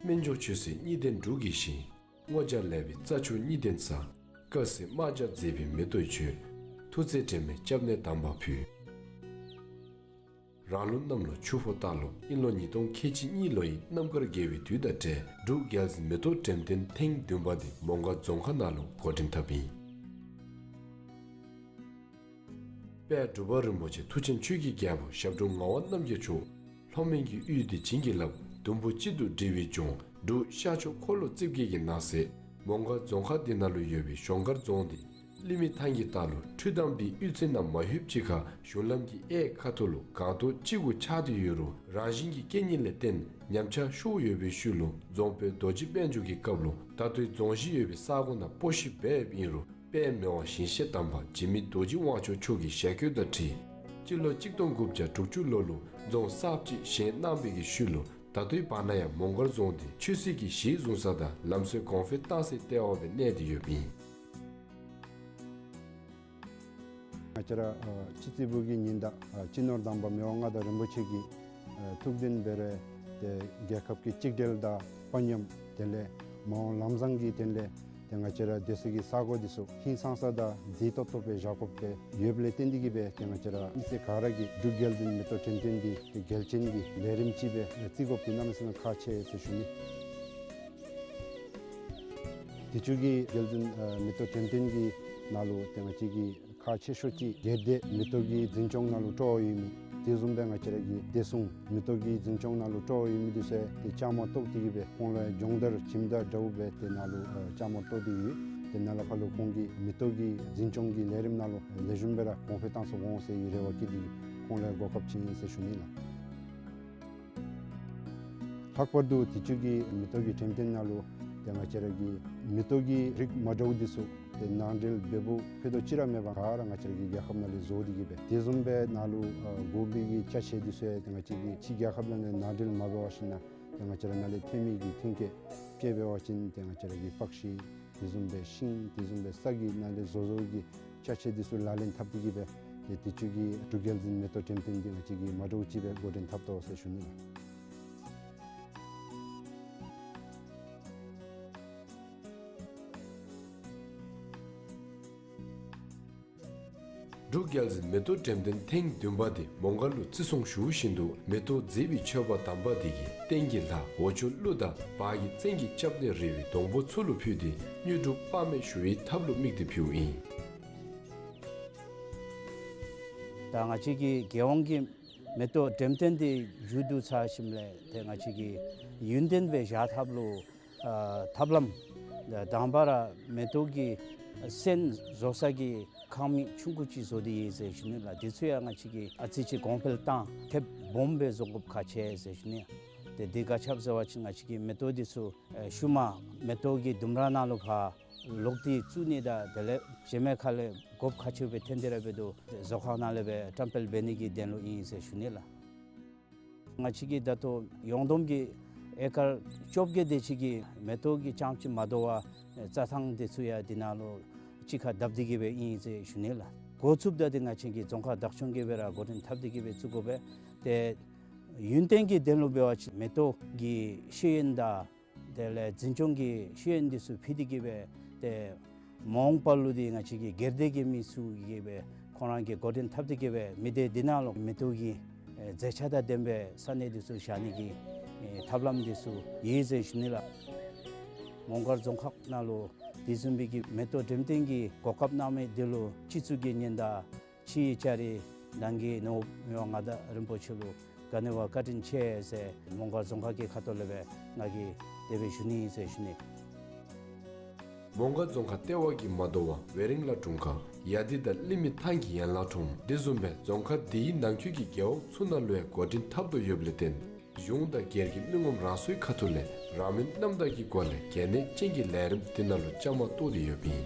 སྨན་མཆོག་ཆོས་སྲིད་གཉིས་ལྡན་འབྲུག་གི་ཞིང་། སྔོ་སྦྱར་ལེགས་པའི་རྩྭ་མཆོག་གཉིས་ལྡན་ས། དཀར་སེར་དམར་སྦྱར་མཛེས་པའི་མེ་ཏོག་ཆོས། མཐུ་རྩལ་དྲན་མེད་སྐྱབས་གནས་དམ་པ་ཕུལ། རང་ལུགས་གནམ་ལོ་ཆུ་ཕོ་སྟག་ལོ་དབྱིན་ལོ་ཉིས་སྟོང་ཁལ་གཅིག་གཉིས་ལོ་ཡི་རྣམ་དཀར་དགེ་བའི་དུས་དང་འབྲེལ་འབྲུག་རྒྱལ་འཛིན་མེ་ཏོག་འགྲེམས་སྟོན་ཐེངས་བདུན་པ་འདི་མོང་སྒར་རྫོང་ཁག་ནང་ལུ་འགོ་འདྲེན་འཐབ་ཨིན། དཔལ་འབྲུག་པ་རིན་པོ་ཆེ་མཐུ་ཆེན་ཆོས་ཀྱི་རྒྱལ་པོ་ཞབས་དྲུང་ངག་དབང་རྣམ་རྒྱལ་མཆོག་ལྷོ་མོན་གྱི་དབུས་འདི་བྱིན་གྱིས་བརླབས། ཟླུམ་པོ་གཅིག་ཏུ་སྒྲིལ་བའི་ལྗོངས་འབྲུག་ཤར་ཕྱོགས་འཁོར་ལོ་རྩིབས་བརྒྱད་ཀྱི་ནང་གསེས་མོང་སྒར་རྫོང་ཁག་འདི་ནང་ལུ་ཡོད་པའི་གཞོང་སྒར་རྫོང་འདི་གླིང་མི་ཐང་གི་ལྟག་ལུ་འཕྲུལ་དང་པའི་གཡུས་ཚན་ནང་མ་ལྷོདཔ་ཅིག་ཁར་གཞུང་ལམ་གྱི་གཡས་ཁ་ཐུག་ལུ་སྒང་ཏོག་གཅིག་གུ་ཆགས་ཏེ་ཡོད་རུང་རང་བཞིན་གྱི་རྐྱེན་ངན་ལས་བརྟེན་ཉམས་ཆག་ཤོར་ཡོད་པའི་ཤུལ་ལུ་རྫོང་དཔོན་རྡོ་རྗེ་དཔལ་འབྱོར་གྱི་སྐབས་ལུ་ད་ལྟོའི་རྫོང་གཞི་ཡོད་པའི་ས་གོ་ནང་སྤོ་བཤིག་འབདཝ་ཨིན་རུང་དཔལ་མི་དབང་ཞིང་གཤེགས་དམ་པ་འཇིགས་མེད་རྡོ་རྗེ་དབང་ཕྱུག་མཆོག་གི་ཞལ་བཀོད་དང་འཁྲིལ་སྤྱི་ལོ་གཅིག་སྟོང་དགུ་བརྒྱ་དྲུག་ཅུ་ལོ་ལུ་རྫོང་གསརཔ་ཅིག་བཞེངས་གནང་བའི་གི་ཤུལ་ལུ་ད་ལྟོའི་བར་ན་ཡང་མོང་སྒར་རྫོང་འདི་ཆོས་སྲིད་ཀྱི་གཞི་བཟུང་ས་དང་ལམ་སྲོལ་གོང་འཕེལ་བཏང་སའི་ལྟེ་བ་སྦེ་གནས་ཏེ་ཡོདཔ་ཨིན། ང་བཅས་ར་ཨ་སྤྱི་རྩིས་པོ་གི་ཉི་ཟླ་ཨ་སྤྱི་ནོར་དམ་པ་མི་དབང་མངའ་བདག་རིན་པོ་ཆེ་གི་ཨ་ཐུགས་འདུན་འབད་རུང་ཏེ་རྒྱལ་ཁབ་ཀྱི་གཅིག་སྒྲིལ་དང་དཔའ་ཉམས་དེ་ལས་མ་འོངས་ལམ་བཟང་གི་དོན་ལས་ཏེ་ང་བཅས་ར་སྡོད་ས་གི་ས་གོ་འདི་ཚུ་ཧིང་སངས་ས་དང་མཛེས་ཏོག་ཏོ་སྦེ་བཞག་དགོཔ་སྦེ་ཡོདཔ་ལས་བརྟེན་ཏེ་གིས་སྦེ་ཏེ་ང་བཅས་ར་མི་སེར་ག་ར་གིས་འབྲུག་རྒྱལ་འཛིན་མེ་ཏོག་འགྲེམས་སྟོན་འདི་ཏེ་གལ་ཆེན་གྱི་ལས་རིམ་ཅིག་སྦེ་བརྩི་དགོཔ་འདི་གནམ་མེད་ས་མེད་ཁག་ཆེ་ཟེར་ཞུ་ནི། དུས་ཅི་གི་རྒྱལ་འཛིན་ཨ་མེ་ཏོག་འགྲེམས་སྟོན་གྱི་ནང་ལུ་ཏེ་ང་བཅས་ཀྱི་ཁག་ཆེ་ཤོས་ཅིག་སྒེར་སྡེ་མེ་ཏོག་གི་འཛིན་སྐྱོང་ནང་ལུ་སྤྲོ་བ་ཡོད་མི་དེ་བཟུམ་སྦེ་ང་བཅས་ར་གི་བདེ་སྲུང་མེ་ཏོག་གི་འཛིན་སྐྱོང་ནང་ལུ་སྤྲོ་བ་ཡོད་མི་འདི་ཚུ་ཏེ་བཅའ་མར་གཏོགས་ཏེ་གིས་སྦེ་ཁོང་ལུ་སྦྱོང་བརྡར་ཁྱིམ་བདག་འདྲཝ་སྦེ་ཏེ་ནཱ་ལུ་ཨ་བཅའ་མར་གཏོགས་ཏེ་ཡོད། ཏེ་ནཱ་ལས་ཕར་ལུ་ཁོང་གིས་མེ་ཏོག་གི་འཛིན་སྐྱོང་གི་ལས་རིམ་ནང་ལུ་ལེགས་ཤོམ་སྦེ་ར་གོང་འཕེལ་བཏང་ཚུགས་འོང་ཟེར་བའི་རེ་བ་བསྐྱེད་དེ་ཁོང་ལུ་གོ་སྐབས་བྱིན་ཡི་ཟེར་ཞུ་ནི་ལགས། ལྷག་པར་དུ་དུས་ཅི་གི་མེ་ཏོག་གི་འགྲེམས་སྟོན་ནང་ལུ་ཏེ་ང་བཅས་ར་གི་མེ་ཏོག་གི་རིགས་མ་འདྲཝ་འདི་ཚུ་ཏེ་ནང་འདྲེན་འབདཝ་ཕུད་རྡོག་ཅིག་ར་མེད་པར་ག་ར་ང་བཅས་ར་གི་རྒྱལ་ཁབ་ནང་ལས་བཟོ་སྟེ་གིས་སྦེ་དེ་བཟུམ་སྦེ་ནཱ་ལུ་ཨ་དགོ་པའི་གི་ཅ་ཆས་འདི་ཚུ་ཡང་ཏེ་ང་བཅས་ཀྱིས་ཕྱི་རྒྱལ་ཁབ་ནང་ལས་ནང་འདྲེན་མ་འབད་བར་ཞིན་ན་ཏེ་ང་བཅས་ར་ནཱ་ལས་ཐོན་མི་གི་ཐོན་སྐྱེད་ཅིག་འབད་བ་ཅིན་ཏེ་ང་བཅས་ར་གི་པགས་ཤིང་དེ་བཟུམ་སྦེ་ཤིང་དེ་བཟུམ་སྦེ་ས་གི་ནང་ལས་བཟོ་བཟོཝ་གི་ཅ་ཆས་འདི་ཚུ་ལག་ལེན་འཐབ་སྟེ་གིས་སྦེ་ཏེ་དུས་ཅི་གི་འབྲུག་རྒྱལ་འཛིན་མེ་ཏོག་འགྲེམས་སྟོན་འདི་ང་བཅས་ཀྱིས་མ་འདྲཝ་ཅིག་སྦེ་འགོ་འདྲེན་འཐབ་དོ་ཟེར་ཞུ་ནི་ལགས། འབྲུག་རྒྱལ་འཛིན་མེ་ཏོག་འགྲེམས་སྟོན་ཐེངས་བདུན་པ་འདི་མོང་སྒར་ལུ་བརྩི་སྲུང་ཞུ་བཞིན་དུ་མེ་ཏོག་མཛེས་པའི་མཆོད་པ་དམ་པ་འདི་གིས་སྟེང་གི་ལྷ་འོག་ཆུ་ཀླུ་དང་བར་གྱི་བཙན་གྱི་སྐྱབས་གནས་རི་བོའི་སྡོང་པོ་ཚུ་ལུ་ཕུལ་ཏེ་དངོས་གྲུབ་དཔག་མེད་ཞུ་བའི་ཐབས་ལུ་དམིགས་ཏེ་ཕུལཝ་ཨིན། ད་ང་བཅས་ཀྱི་རྒྱལ་ཡོངས་ཀྱི་མེ་ཏོག་འགྲེམས་སྟོན་འདི་མཇུག་བསྡུ་ཚར་ཞིནམ་ལས་ཏེ་ང་བཅས་ཀྱིས་ཡུན་བརྟན་སྦེ་བཞག་ཐབས་ལུ་ཨ་ཐབས་ལམ་དང་པ་ར་མེ་ཏོག་གི་སོན་བཟོ་ས་གི་ཁང་མིག་ཆུང་ཀུ་ཅིག་བཟོ་སྟེ་ཡོད་ཟེར་ཞུ་ནི་ལགས། འདི་ཚུ་ཡང་ང་བཅས་ཀྱིས་ཨ་ཙི་ཅིག་གོང་འཕེལ་བཏང་ཐེབས་སྦོམ་སྦེ་བཟོ་དགོཔ་ཁག་ཆེ་ཟེར་ཞུ་ནི། ཏེ་འདི་ག་ཅི་སྦེ་ཟེར་བ་ཅིན་ང་བཅས་ཀྱི་མེ་ཏོག་འདི་ཚུ་ཨེ་ཤུལ་མ་མེ་ཏོག་གི་ལྡུམ་ར་ནང་ལུ་ཕར་ལོག་སྟེ་བཙུགས་ནི་དང་དེ་ལས་གཞན་མི་ཁ་ལས་དགོཔ་ཁག་ཆེ་སྦེ་ཐོན་ཏེ་ར་འབད་དོ། བཟོ་ཁང་ནང་ལས་སྦེ་བཀྲམ་སྤེལ་འབད་ནི་གི་དོན་ལུ་ཨིན་ཟེར་ཞུ་ནི་ལགས། ང་བཅས་ཀྱི་ད་ལྟོ་ཡོངས་བསྡོམས་ཀྱི་ཨེ་ཀར་བཅོ་བརྒྱད་དེ་ཅིག་གི་མེ་ཏོག་གི་རྐྱངམ་ཅིག་མ་དོ་བར་རྩྭ་ཐང་དེ་ཚུ་ཡང་འདི་ནང་ལུ་གཅིག་ཁར་བརྡབ་སྟེ་གིས་སྦེ་ཨིན་ཟེར་ཞུ་ནི་ལགས། འགོ་བཙུགསཔ་ད་འདི་ང་བཅས་ཀྱི་རྫོང་ཁག་བདག་སྐྱོང་གིས་སྦེ་ར་འགོ་འདྲེན་འཐབ་སྟེ་གིས་སྦེ་བཙུགས་དགོ་པས། ཏེ་ཡུན་བརྟན་གྱི་དོན་ལུ་འབད་བ་ཅིན་མེ་ཏོག་གི་ཤེས་ཡོན་དང་དེ་ལས་འཛིན་སྐྱོང་གི་ཤེས་ཡོན་འདི་ཚུ་ཕུལ་ཏེ་གིས་སྦེ་ཏེ་མ་འོངས་པ་ལུ་འདི་ང་བཅས་ཀྱི་སྒེར་སྡེ་གི་མི་ཚུ་གིས་སྦེ་ཁོང་རང་གིས་འགོ་འདྲེན་འཐབ་སྟེ་གིས་སྦེ་མི་སྡེ་འདི་ནང་ལུ་མེ་ཏོག་གི་ཨེ་མཛེས་ཆ་དང་ལྡན་པའི་ས་གནས་འདི་ཚུ་བཞག་ནི་གི་ཨེ་ཐབས་ལམ་འདི་ཚུ་ཡོད་ཟེར་ཞུ་ནི་ལགས། མོང་སྒར་རྫོང་ཁག་ནང་ལུ་དེ་བཟུམ་སྦེ་གི་མེ་ཏོག་འགྲེམས་སྟོན་གྱི་གོ་སྐབས་གནང་མི་འདི་ལུ་སྤྱི་གཙུག་གི་ཉེན་བརྡ་ཕྱིའི་ལྕགས་རི་ནང་གི་ནོར་བུ་མི་དབང་མངའ་བདག་རིན་པོ་ཆེ་ལུ་ག་ནི་བ་བཀའ་དྲིན་ཆེ་ཟེར་མོང་སྒར་རྫོང་ཁག་གི་ཁ་ཐུག་ལས་སྦེ་ང་གིས་དེ་སྦེ་ཞུ་ནི་ཨིན་ཟེར་ཞུ་ནི། མོང་སྒར་རྫོང་ཁག་ལྟེ་བ་གི་མ་དོ་བ་ཝེ་རིང་ལ་དྲུང་ཁག་ཡ་དི་དང་གླིང་མི་ཐང་གི་ཡན་ལག་ཁྲོམ་དེ་བཟུམ་སྦེ་རྫོང་ཁག་དེའི་ནང་འཁོད་ཀྱི་རྒེད་འོག་ཚུ་ནང་ལུ་ཡང་འགོ་འདྲེན་འཐབ་དོ་ཡོདཔ་ལས་བརྟེན། གཞུང་དང་སྒེར་གྱི་མི་ངོམ་རང་སོའི་ཁ་ཐུག་ལས་རང་མོས་རྣམ་དག་གི་སྒོ་ལས་གལ་གནད་ཅན་གྱི་ལས་རིམ་དེ་ནང་ལུ་བཅའ་མར་གཏོགས་ཏེ་ཡོདཔ་ཨིན།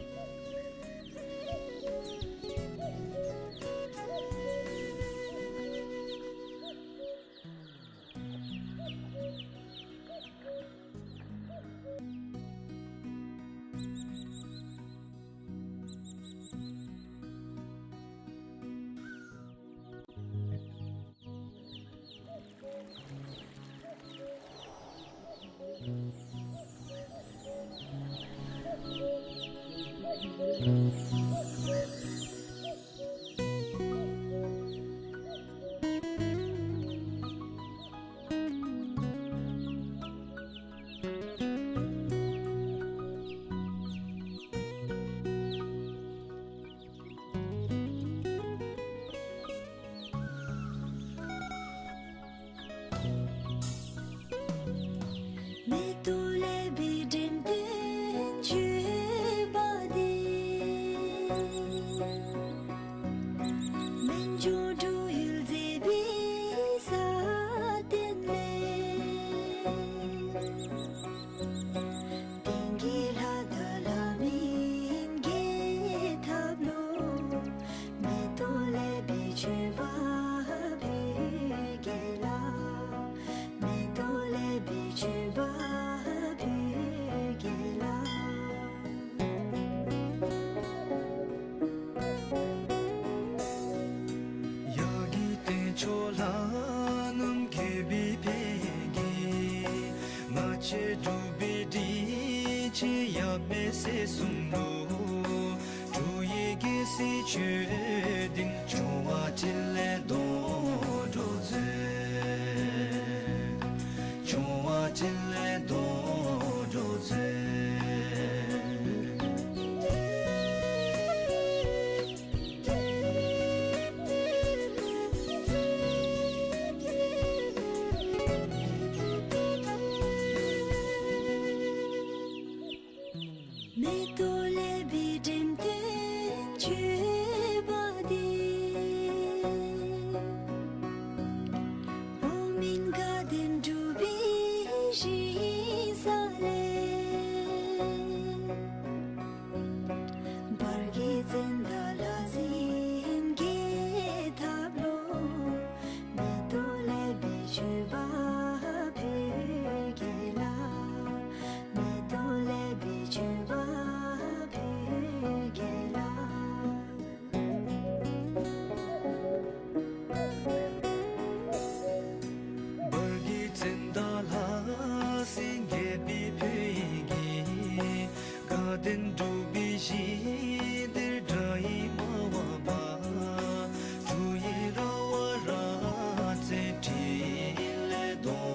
མེ་ཏོག་ལེགས་པའི་འགྲེམས་སྟོན་བརྗོད་པ་འདི། སྨན་ལྗོངས་འབྲུག་ཡུལ་མཛེས་པའི་ས་སྟེང་ལས། དེང་གི་ལྷ་དང་ལྷ་མིན་རྒྱལ་ཐབས་ལུ། མེ་ཏོག་ལེགས་པའི་བརྗོད་པ་བོད་རྒྱལ་ལ། མེ་ཏོག་ལེགས་པའི་བརྗོད་པ་བོད་རྒྱལ་ལ། ཡ་གི་སྟེང་ཕྱོགས་ལྷ་རྣམས་དགྱེས་པའི་ཕ་གི། ང་བཅས་འབྲུག་པའི་སྒྲིག་ཆས་ཡབ་མེས་སྲས་གསུམ་ལུ། འབྲུག་ཡུལ་རྒྱལ་སྲིད་ཆོས་ལྡན། བྱུང་བ་འཕྲིན་ལས་སྡོད་འགྲོ་མཛོད། བྱུང་བ་འཕྲིན་ལས་སྡོད་འགྲོ་མཛོད། མེ་ཏོག་ལེགས་པའི་འགྲེམས་སྟོན་བརྗོད་པ་འདི། འོག་མིན་དགའ་ལྡན་འབྲུག་པའི་ཞིང་ས་ལས། བར་གྱི་ཙན་དན་ལྷ་སྲིན་རྒྱལ་ཐབས་ལུ། མེ་ཏོག་ལེགས་པའི་བརྗོད་པ་བོད་རྒྱལ་ལ། མེ་ཏོག་ལེགས་པའི་བརྗོད་པ་བོད་རྒྱལ་ལ། བར་གྱི་ཙན་དན་ལྷ་སྲིན་རྒྱལ་པོའི་བོད་ཀྱི། དགའ་ལྡན་འབྲུག་པའི་ཞིང་འདིར་དགྲ་ཡིས་མ་བབས་པ། འབྲུག་ཡུལ་ར་བ་ར་རྩེ་འཕྲིན་ལས་སྡོད་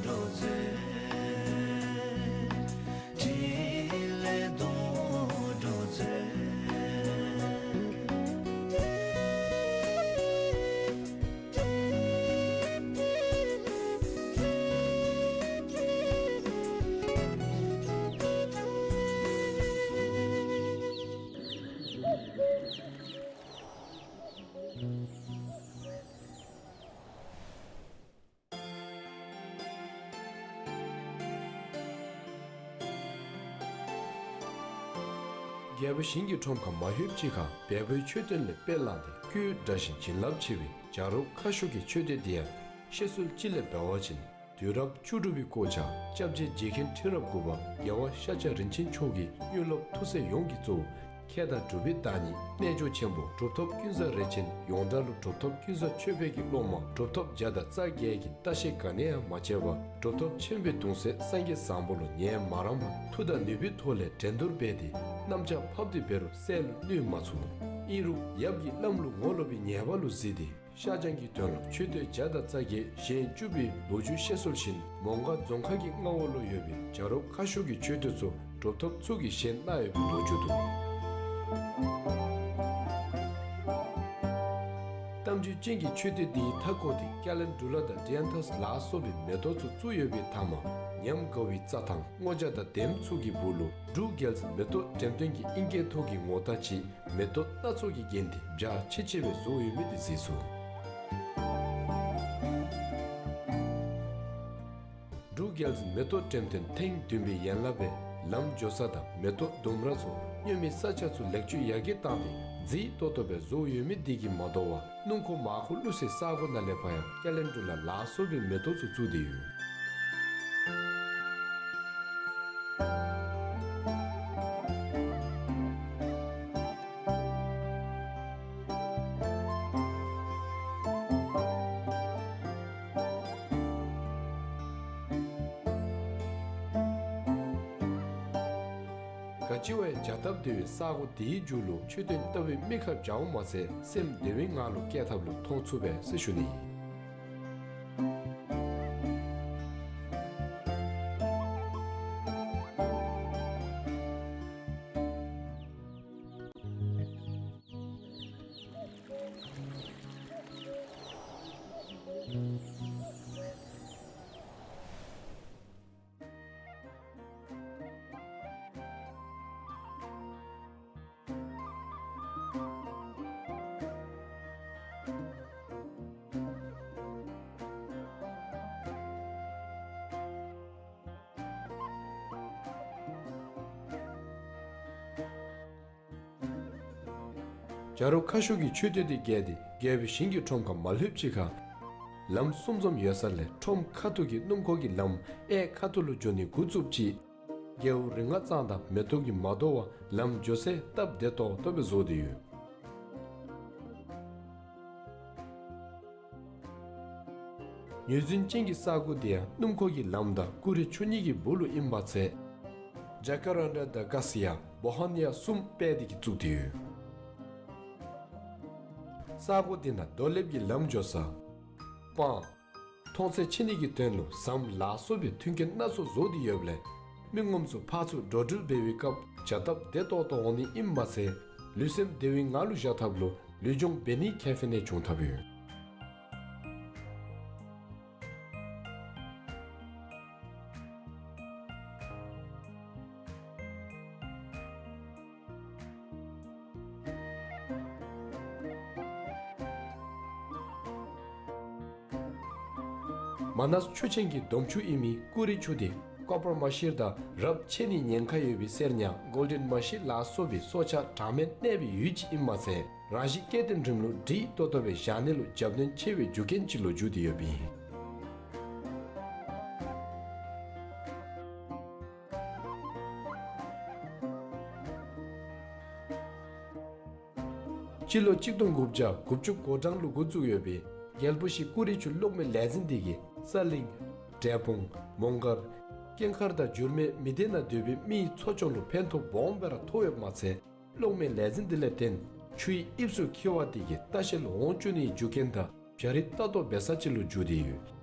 འགྲོ་མཛོད། འཕྲིན་ལས་སྡོད་འགྲོ་མཛོད། རྒྱལ་པོ་ཞིང་གི་ཁྲོམ་ཁར་མ་ལྷོདཔ་ཅིག་ཁར་འབདཝ་མཆོད་རྟེན་ལས་དཔེ་བླངས་ཏེ་སྐུའི་འདྲ་ཞིང་བྱིན་རླབས་ཆེ་བའི་བྱ་རོག་ཁ་ཤོར་གྱི་མཆོད་རྟེན་འདི་ཡང་བཤད་སྲོལ་ཅིག་ལས་འབད་བ་ཅིན་དུས་རབས་བཅུ་དྲུག་པའི་སྐོར་ཆ་སྐྱབས་རྗེ་རྗེ་མཁན་ཁྲི་རབས་དགུ་པ་རྒྱལ་བ་ཤཱཀྱ་རིན་ཆེན་མཆོག་གིས་དངོས་སློབ་ཐུགས་སྲས་ཡོངས་ཀྱིས་གཙོ་བོ་མཁས་དང་གྲུབ་པའི་བདག་ཉིད་རྣལ་འབྱོར་ཆེན་པོ་གྲུབ་ཐོབ་ཀུན་བཟང་རས་ཆེན་ཡོངས་གྲགས་ལུ་གྲུབ་ཐོབ་ཀུན་བཟང་ཆོས་འཕེལ་གྱི་སློབ་མ་གྲུབ་ཐོབ་བརྒྱ་དང་རྩ་བརྒྱད་ཀྱིས་ལྟ་བཤལ་ག་ནི་ཡང་མ་བྱས་པར་གྲུབ་ཐོབ་ཆེན་པོའི་གདུང་སྲས་སངས་རྒྱས་བཟང་པོ་ལུ་ཉན་མ་རངས་པར་མཐུ་དང་ནུས་པའི་ཐོག་ལས་འགྲན་བསྡུར་འབད་དེ་གནམ་ལྕགས་ཕབ་སྟེ་འབད་རུང་བསལ་ལུ་ནུས་མ་ཚུགས། ཨིན་རུང་ཡབ་ཀྱིས་བླམ་ལུ་ངོ་ལོག་པའི་ཉེས་པ་ལུ་གཟིགས་ཏེ་ཤཱཀྱ་གི་དོན་ལུ་མཆོད་རྟེན་བརྒྱ་དང་རྩ་བརྒྱད་བཞེངས་བཅུག་པའི་ལོ་རྒྱུས་བཤད་སྲོལ་བཞིན་མོང་སྒར་རྫོང་ཁག་གི་མངའ་འོག་ལུ་ཡོད་པའི་བྱ་རོག་ཁ་ཤོར་གྱི་མཆོད་རྟེན་ཚུ་གྲུབ་ཐོབ་ཚུ་གིས་བཞེངས་གནང་ཡོད་པའི་ལོ་རྒྱུས་འདུག། གཏམ་རྒྱུད་ཅན་གྱི་མཆོད་རྟེན་འདིའི་མཐའ་བསྐོར་ཏེ་སྐྱ་ལེན་འབྲུ་བླ་དང་ཌི་ཡ་ཐཱས་ལ་སོགས་པའི་མེ་ཏོག་ཚུ་བཙུགས་ཡོད་པའི་མཐའ་མར་ ཉམས་དགའ་བའི་རྩྭ་ཐང་སྔོ་ཇ་དང་ལྡནམ་ཚུ་གི་སྦུག་ལུ་འབྲུག་རྒྱལ་འཛིན་མེ་ཏོག་འགྲེམས་སྟོན་གྱི་ཨིང་སྐད་ཐོག་གི་ངོ་རྟགས་ཅིག་མེ་ཏོག་སྣ་ཚོགས་ཀྱིས་བརྒྱན་ཏེ་འཇའ་ཆི་ཆི་སྦེ་བཟོ་ཡོད་མི་དེ་གཟིགས་ཚུགས། འབྲུག་རྒྱལ་འཛིན་མེ་ཏོག་འགྲེམས་སྟོན་ཐེངས་བདུན་པའི་ཡན་ལག་སྦེ་ལམ་འགྱོ་ས་དང་མེ་ཏོག་ལྡུམ་ར་ཚུ་སྣོན་མི་ས་ཆ་ཚུ་ལེགས་བཅོས་ཡར་རྒྱས་བཏང་སྟེ་མཛེས་ཏོག་ཏོ་སྦེ་བཟོ་ཡོད་མི་དེ་གིས་མ་དོ་བར་སྣུམ་འཁོར་མར་ཁུ་བླུགས་སའི་ས་གོ་ནང་ལས་ཕར་ཡང་སྐྱ་ལེན་དྲུག་ལ་ལ་སོགས་པའི་མེ་ཏོག་ཚུ་བཙུགས་ཏེ་ཡོད། ག་ཅི་བ་ཡང་བྱ་སྟབས་བདེ་བའི་ས་གོ་དེའི་མཇུག་ལུ་མཆོད་རྟེན་ལྟ་བུའི་མིག་ཁར་འཇའ་འོང་མ་ཚད་སེམས་བདེ་བའི་ངང་ལུ་བསྐྱལ་ཐབས་ལུ་མཐོང་ཚུགས་པས་ཟེར་ཞུ་ནི། བྱ་རོག་ཁ་ཤོར་གྱི་མཆོད་རྟེན་དེ་བརྒལ་ཏེ་རྒྱལ་པོའི་ཞིང་གི་ཁྲོམ་ཁར་མ་ལྷོདཔ་ཅིག་ཁར་ལམ་གསུམ་འཛོམས་ཡོད་ས་ལས་ཁྲོམ་ཁ་ཐུག་གི་སྣུམ་འཁོར་གྱི་ལམ་གཡས་ཁ་ཐུག་ལུ་འགྱོ་ནི་འགོ་བཙུགསཔ་ཅིག་རྒྱལ་པོ་རིག་སྔགས་གཙང་དང་མེ་ཏོག་གིས་མ་དོ་བར་ལམ་འགྱོ་སའི་སྟབས་བདེ་ཏོག་ཏོ་སྦེ་བཟོ་སྟེ་ཡོད། ངོས་འཛིན་ཅན་གྱི་ས་གོ་དེ་ཡང་སྣུམ་འཁོར་གྱི་ལམ་དང་ཀུ་རེ་ཆུ་གཉིས་ཀྱི་སྦུག་ལུ་ཨིན་པ་ཚེ། ཇ་ཀ་རན་ཌ་དང་ཀ་སི་ཡ་བོ་ཧ་ནི་ཡ་གསུམ་སྤེལ་ཏེ་གི་བཙུགས་ཏེ་ཡོད། ས་གོ་དེ་ནང་རྡོ་ལེབ་ཀྱི་ལམ་འགྱོ་ས། སྤང་། མཐོང་ཚད་ཆེ་ནི་གི་དོན་ལུ་ཟམ་ལ་སོགས་པའི་མཐུན་རྐྱེན་སྣ་ཚོགས་བཟོ་སྟེ་ཡོདཔ་ལས་མི་ངོམ་ཚུ་ཕར་ཚུར་འགྲོ་འགྲུལ་འབད་བའི་སྐབས་བྱ་སྟབས་བདེ་ཏོག་ཏོ་འོང་ནི་ཨིནམ་མ་ཚད་ལུས་སེམས་བདེ་བའི་ངང་ལུ་བཞག་ཐབས་ལུ་ལུས་སྦྱོང་འབད་ནིའི་ཁེ་ཕན་ཡང་བྱུང་ཐབས་ཡོད། མ་ནས་ཆུ་ཆེན་གྱི་སྡོམ་ཆུ་ཨིན་མི་ཀུ་རེ་ཆུ་དེ་ཀོ་པར་མ་ཤིར་དང་རབས་ཆད་ནིའི་ཉེན་ཁ་ཡོད་པའི་གསེར་ཉ་གོལ་ཌེན་མ་ཤི་ལ་སོགས་པའི་སྲོག་ཆགས་གྲངས་མེད་གནས་པའི་ཡུལ་ཅིག་ཨིནམ་མ་ཚད་རང་བཞིན་སྐྱེ་ལྡན་རིམ་ལུགས་འགྲིག་ཏོག་ཏོ་སྦེ་བཞག་ནི་ལུ་རྒྱབ་སྣོན་ཆེ་བའི་རྒྱུ་རྐྱེན་ཅིག་ལུ་གྱུར་ཏེ་ཡོདཔ་ཨིན། སྤྱི་ལོ་གཅིག་སྟོང་དགུ་བརྒྱ་དགུ་བཅུ་གོ་གྲངས་ལུ་འགོ་བཙུགས་ཡོད་པའི་རྒྱལ་པོ་གཞི་ཀུ་རེ་ཆུ་གློག་མེ་ལས་འཛིན་དེ་གིས་ས་གླིང་། འབྲས་སྤུངས། མོང་སྒར། སྐྱེངས་མཁར་དང་འགྱུར་མེད་མི་སྡེ་ནང་སྡོད་པའི་མི་ཡི་འཚོ་སྐྱོང་ལུ་ཕན་ཐོགས་སྦོམ་སྦེ་ར་ཐོགས་ཡོདཔ་མ་ཚད་གློག་མེ་ལས་འཛིན་དེ་ལས་བརྟེན་ཆུའི་དབྱིབས་ཚུ་འཁྱིལ་བ་དེ་གིས་ལྟ་བཤལ་ལུ་འོང་བཅུག་ནིའི་རྒྱུ་རྐྱེན་དང་བྱ་རིགས་ལྟ་རྟོག་འབད་ས་ཅིག་ལུ་གྱུར་ཏེ་ཡོད།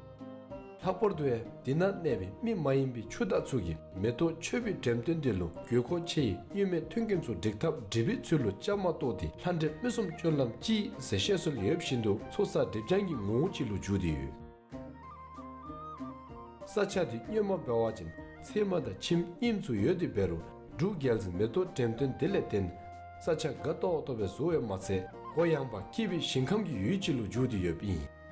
ལྷག་པར་དུ་ཡང་དེ་ནང་གནས་པའི་མི་མ་ཡིན་པའི་ཆུ་བདག་ཚུ་གིས་མེ་ཏོག་མཆོད་པའི་འགྲེམས་སྟོན་དེ་ལུ་དགོས་མཁོ་ཆེ་བའི་མྱུལ་མའི་མཐུན་རྐྱེན་ཚུ་སྒྲིག་ཐབས་སྒྲིག་པའི་ཚུལ་ལུ་བཅའ་མར་གཏོགས་ཏེ་ལྷ་འདྲེ་མི་གསུམ་སྤྱོད་ལམ་གཅིག་ཟེར་བཤད་སྲོལ་ཡོད་བཞིན་དུ་ཚོགས་བསགས་སྒྲིབ་སྦྱང་གི་ངོ་བོ་ཅིག་ལུ་གྱུར་ཏེ་ཡོད། ས་ཆ་དེ་སྔོན་མ་འབད་བ་ཅིན་ཚལ་མ་དང་ཁྱིམ་རྙིངམ་ཚུ་ཡོད་དེ་འབད་རུང་འབྲུག་རྒྱལ་འཛིན་མེ་ཏོག་འགྲེམས་སྟོན་དེ་ལས་བརྟེན་ས་ཆ་དགའ་ཏོག་ཏོ་སྦེ་བཟོ་ཡོདཔ་མ་ཚད་གུ་ཡངས་པ་སྐྱིད་པའི་ཞིང་ཁམས་ཀྱི་ཡུལ་ཅིག་ལུ་གྱུར་ཏེ་ཡོདཔ་ཨིན།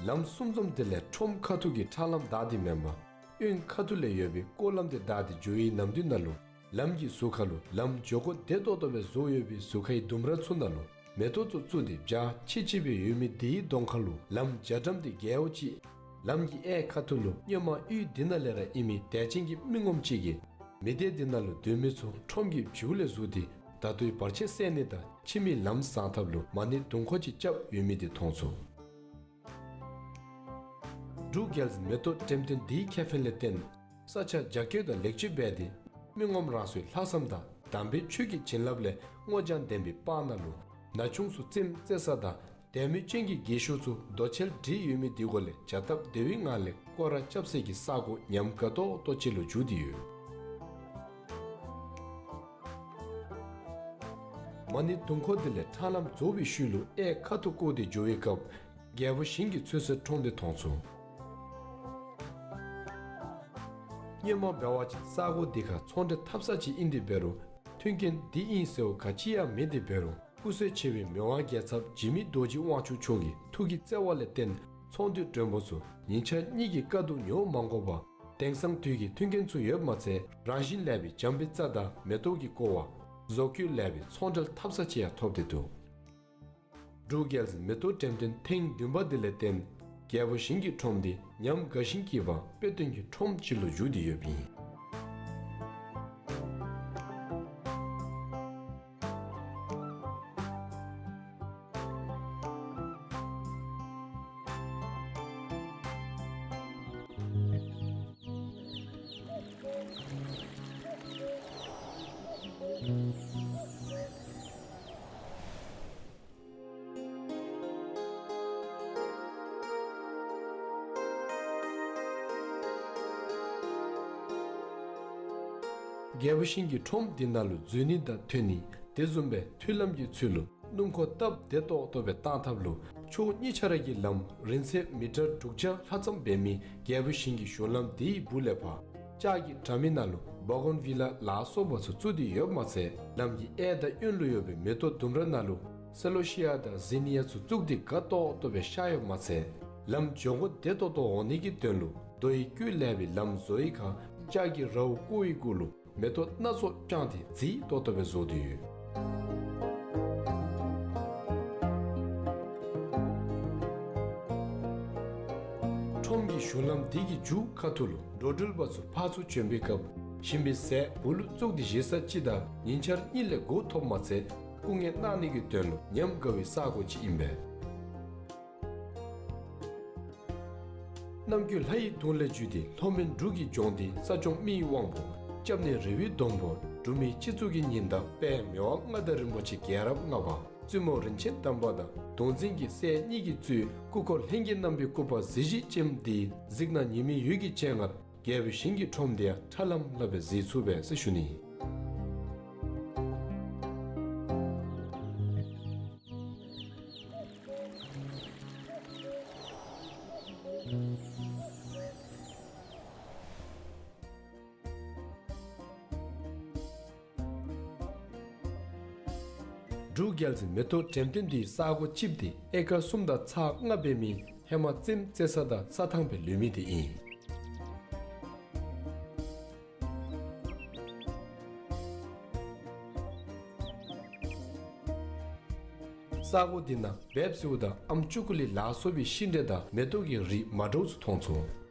ལམ་གསུམ་འཛོམས་དེ་ལས་ཁྲོམ་ཁ་ཐུག་གི་ཁྲ་ལམ་བདའ་སྟེ་མེན་པར་གཡོན་ཁ་ཐུག་ལས་ཡོད་པའི་སྐོར་ལམ་དེ་བདའ་སྟེ་འགྱོ་བའི་ནམ་དུས་ནང་ལུ་ལམ་གྱི་ཟུར་ཁ་ལུ་ལམ་འགྱོ་སྒོ་བདེ་ཏོག་ཏོ་སྦེ་བཟོ་ཡོད་པའི་ཟུར་ཁའི་ལྡུམ་ར་ཚུ་ནང་ལུ་མེ་ཏོག་ཚུ་བཙུགས་ཏེ་འཇའ་ཆི་ཆི་སྦེ་ཡོད་མི་དེའི་གདོང་ཁ་ལུ་ལམ་རྒྱ་གྲམ་དེ་རྒྱལཝ་ཅིག། ལམ་གྱི་གཡས་ཁ་ཐུག་ལུ་སྔོན་མ་གཡུས་དེ་ནང་ལས་ར་ཨིན་མི་དད་ཅན་གྱི་མི་ངོམ་ཅིག་གིས་མི་སྡེ་དེ་ནང་ལུ་སྡོད་མི་ཚུ་ཁྲོམ་གྱི་བྱིའུ་ལས་བཟུང་སྟེ་ ད་ལྟོའི་བར་ཆད་སེལ་ནི་དང་ཕྱི་མའི་ལམ་བཟང་ཐབས་ལུ་མ་ཎི་དུང་འཁོར་ཅིག་རྐྱབ་ཡོད་མི་དེ་མཐོང་ཚུགས། འབྲུག་རྒྱལ་མེ་ཏོག་འགྲེམས་སྟོན་འདིའི་ཁེ་ཕན་ལས་བརྟེན་ས་ཆ་རྒྱ་སྐྱེད་དང་ལེགས་བཅོས་འབད་དེ་མི་ངོམ་རང་སོའི་ལྷག་བསམ་དང་དམ་པའི་ཆོས་ཀྱི་བྱིན་རླབས་ལས་སྔོ་ལྗང་ལྡན་པའི་སྤང་ནང་ལུ་ན་ཆུང་ཚུ་རྩེདམོ་རྩེ་ས་དང་དད་མོས་ཅན་གྱི་རྒས་ཤོས་ཚུ་རྡོ་གཅལ་སྒྲིག་ཡོད་མི་དེ་གུ་ལས་བྱ་སྟབས་བདེ་བའི་ངང་ལས་སྐོར་ར་རྐྱབ་སའི་གི་ས་གོ་ཉམས་དགའ་ཏོག་ཏོ་ཅིག་ལུ་འགྱུར་ཏེ་ཡོད། མ་ཎི་དུང་འཁོར་དེ་ལས་ཁྲ་ལམ་རྫོགས་པའི་ཤུལ་ལུ་གཡས་ཁ་ཐུག་བསྐོར་ཏེ་འགྱོ་བའི་སྐབས་རྒྱལ་པོ་ཞིང་གི་ཚུལ་ས་ཁྲོམ་དེ་མཐོང་ཚུགས། སྔོན་མ་འབད་བ་ཅིན་ས་གོ་དེ་ཁར་ཚོང་འབྲེལ་འཐབ་ས་ཅིག་ཨིན་ཏེ་འབད་རུང་མཐུན་རྐྱེན་དེ་ཨིན་ཟེར་བ་ག་ཅི་ཡང་མེད་དེ་འབད་རུང་སྐུ་བསོད་ཆེ་བའི་མི་དབང་རྒྱལ་ཚབ་འཇིགས་མེད་རྡོ་རྗེ་དབང་ཕྱུག་མཆོག་གི་ཐུགས་ཀྱི་བརྩེ་བ་ལས་བརྟེན་ཚོང་འདུས་མགྲོན་པོ་ཚུ་ཉིན་ཆར་གཉིས་ཀྱི་དཀའ་སྡུག་མྱོང་མ་དགོ་པར་དེང་སང་དུས་ཀྱི་མཐུན་རྐྱེན་ཚུ་ཡོདཔ་མ་ཚད་རང་བཞིན་ལེགས་པའི་བྱམས་པའི་རྩྭ་དང་མེ་ཏོག་གི་ཀོ་བ། བཟོ་བཀོད་ལེགས་པའི་ཚོང་འབྲེལ་འཐབ་ས་ཅིག་ཡང་ཐོབ་སྟེ་འདུག། འབྲུག་རྒྱལ་མེ་ཏོག་འགྲེམས་སྟོན་ཐེངས་བདུན་པ་དེ་ལས་བརྟེན་རྒྱལ་པོ་ཞིང་གི་ཁྲོམ་དེ་ཉམས་དགའ་ཞིང་སྐྱིད་པ་དཔེ་སྟོན་གྱི་ཁྲོམ་ཅིག་ལུ་འགྱུར་ཏེ་ཡོདཔ་ཨིན། རྒྱལ་པོ་ཞིང་གི་ཁྲོམ་འདི་ནང་ལུ་འཛུལ་ནི་དང་ཐོན་ནི་དེ་བཟུམ་སྦེ་མཐུན་ལམ་གྱི་ཚུལ་ལུ་སྣུམ་འཁོར་སྟབས་བདེ་ཏོག་ཏོ་སྦེ་བཏང་ཐབས་ལུ་ཕྱོགས་གཉིས་ཆ་ར་གི་ལམ་རིང་ཚད་མི་ཊར་དྲུག་བརྒྱ་ལྷག་ཙམ་འབད་མི་རྒྱལ་པོ་ཞིང་གི་གཞུང་ལམ་དེའི་སྦུག་ལས་ཕར་ལྕགས་ཀྱི་དྲ་མིག་ནང་ལུ་བ་གོན་བི་ལ་ལ་སོགས་པ་ཚུ་བཙུགས་ཏེ་ཡོདཔ་མ་ཚད་ལམ་གྱི་གཡས་དང་གཡོན་ལུ་ཡོད་པའི་མེ་ཏོག་ལྡུམ་ར་ནང་ལུ་སེ་ལོ་ཤི་ཡ་དང་ཟི་ནི་ཡ་ཚུ་བཙུགས་ཏེ་དགའ་ཏོག་ཏོ་སྦེ་ཤར་ཡོདཔ་མ་ཚད་ལམ་འགྱོ་སྒོ་བདེ་ཏོག་ཏོ་འོང་ནི་གི་དོན་ལུ་རྡོ་ཡི་བརྐོས་ལེགས་པའི་ལམ་བཟོ་བའི་ཁར་ལྕགས་ཀྱི་རཝ་བརྐོ་བའི་གུ་ལུ་མེ་ཏོག་སྣ་ཚོགས་དཔྱངས་ཏེ་མཛེས་ཏོག་ཏོ་སྦེ་བཟོ་སྟེ་ཡོད། ཁྲོམ་གྱི་གཞུང་ལམ་འདི་གི་མཇུག་ཁ་ཐུག་ལུ་འགྲོ་འགྲུལ་པ་ཚུ་ཕར་ཚུར་བྱོན་པའི་སྐབས་ཞིམ་པའི་ཟས་སྦུག་ལུ་བཙུགས་ཏེ་བཞེས་ས་ཅིག་དང་ཉིན་ཆར་གཉིད་ལས་གོ་ཐོབ་མ་ཚད་སྐུ་ངལ་གནང་ནི་གི་དོན་ལུ་ཉམས་དགའ་བའི་ས་གོ་ཅིག་ཨིན་པས། རྣམ་ཀུན་ལྷ་ཡི་དུང་ལས་བརྒྱུད་དེ་ལྷོ་མོན་འབྲུག་གི་ལྗོངས་འདི་ས་སྐྱོང་མི་ཡི་དབང་པོ། སྐྱབས་གནས་རི་བོའི་སྡོང་པོ། འབྲུག་མིའི་སྤྱི་གཙུག་གི་ཉི་ཟླ་དཔལ་མི་དབང་མངའ་བདག་རིན་པོ་ཆེ་རྒྱལ་རབས་ལྔ་པ་བཙུན་མོ་རིན་ཆེན་དམ་པ་དང་གདུང་འཛིན་གྱི་སྲས་གཉིས་ཀྱིས་གཙོས་སྐུ་འཁོར་ལྷན་རྒྱས་རྣམ་པའི་སྐུ་པར་གཟི་བརྗིད་ཅན་འདི་གཟིགས་ན་ཉི་མའི་འོད་ཀྱི་སྤྱན་སྔར་རྒྱལ་པོའི་ཞིང་གི་ཁྲོམ་འདི་ཡང་ཁྲ་ལམ་ལམ་སྦེ་གཟིགས་ཚུགས་པས་ཟེར་ཞུ་ནི། འབྲུག་རྒྱལ་མཚན་མེ་ཏོག་འགྲེམས་སྟོན་འདིའི་ས་གོ་གཅིགཔོ་དེ་ཨེ་ཀར་གསུམ་དང་ཚག་ལྔ་འབད་མི་ཧེ་མ་རྩེདམོ་རྩེ་ས་དང་རྩྭ་ཐང་སྦེ་ལུས་མི་དེ་ཨིན། ས་གོ་འདི་ནང་བེབ་སེའུ་དང་ཨམ་ཅུ་ཀུ་ལི་ལ་སོགས་པའི་ཤིང་འབྲས་དང་མེ་ཏོག་གི་རིགས་མ་འདྲཝ་ཚུ་མཐོང་ཚུགས།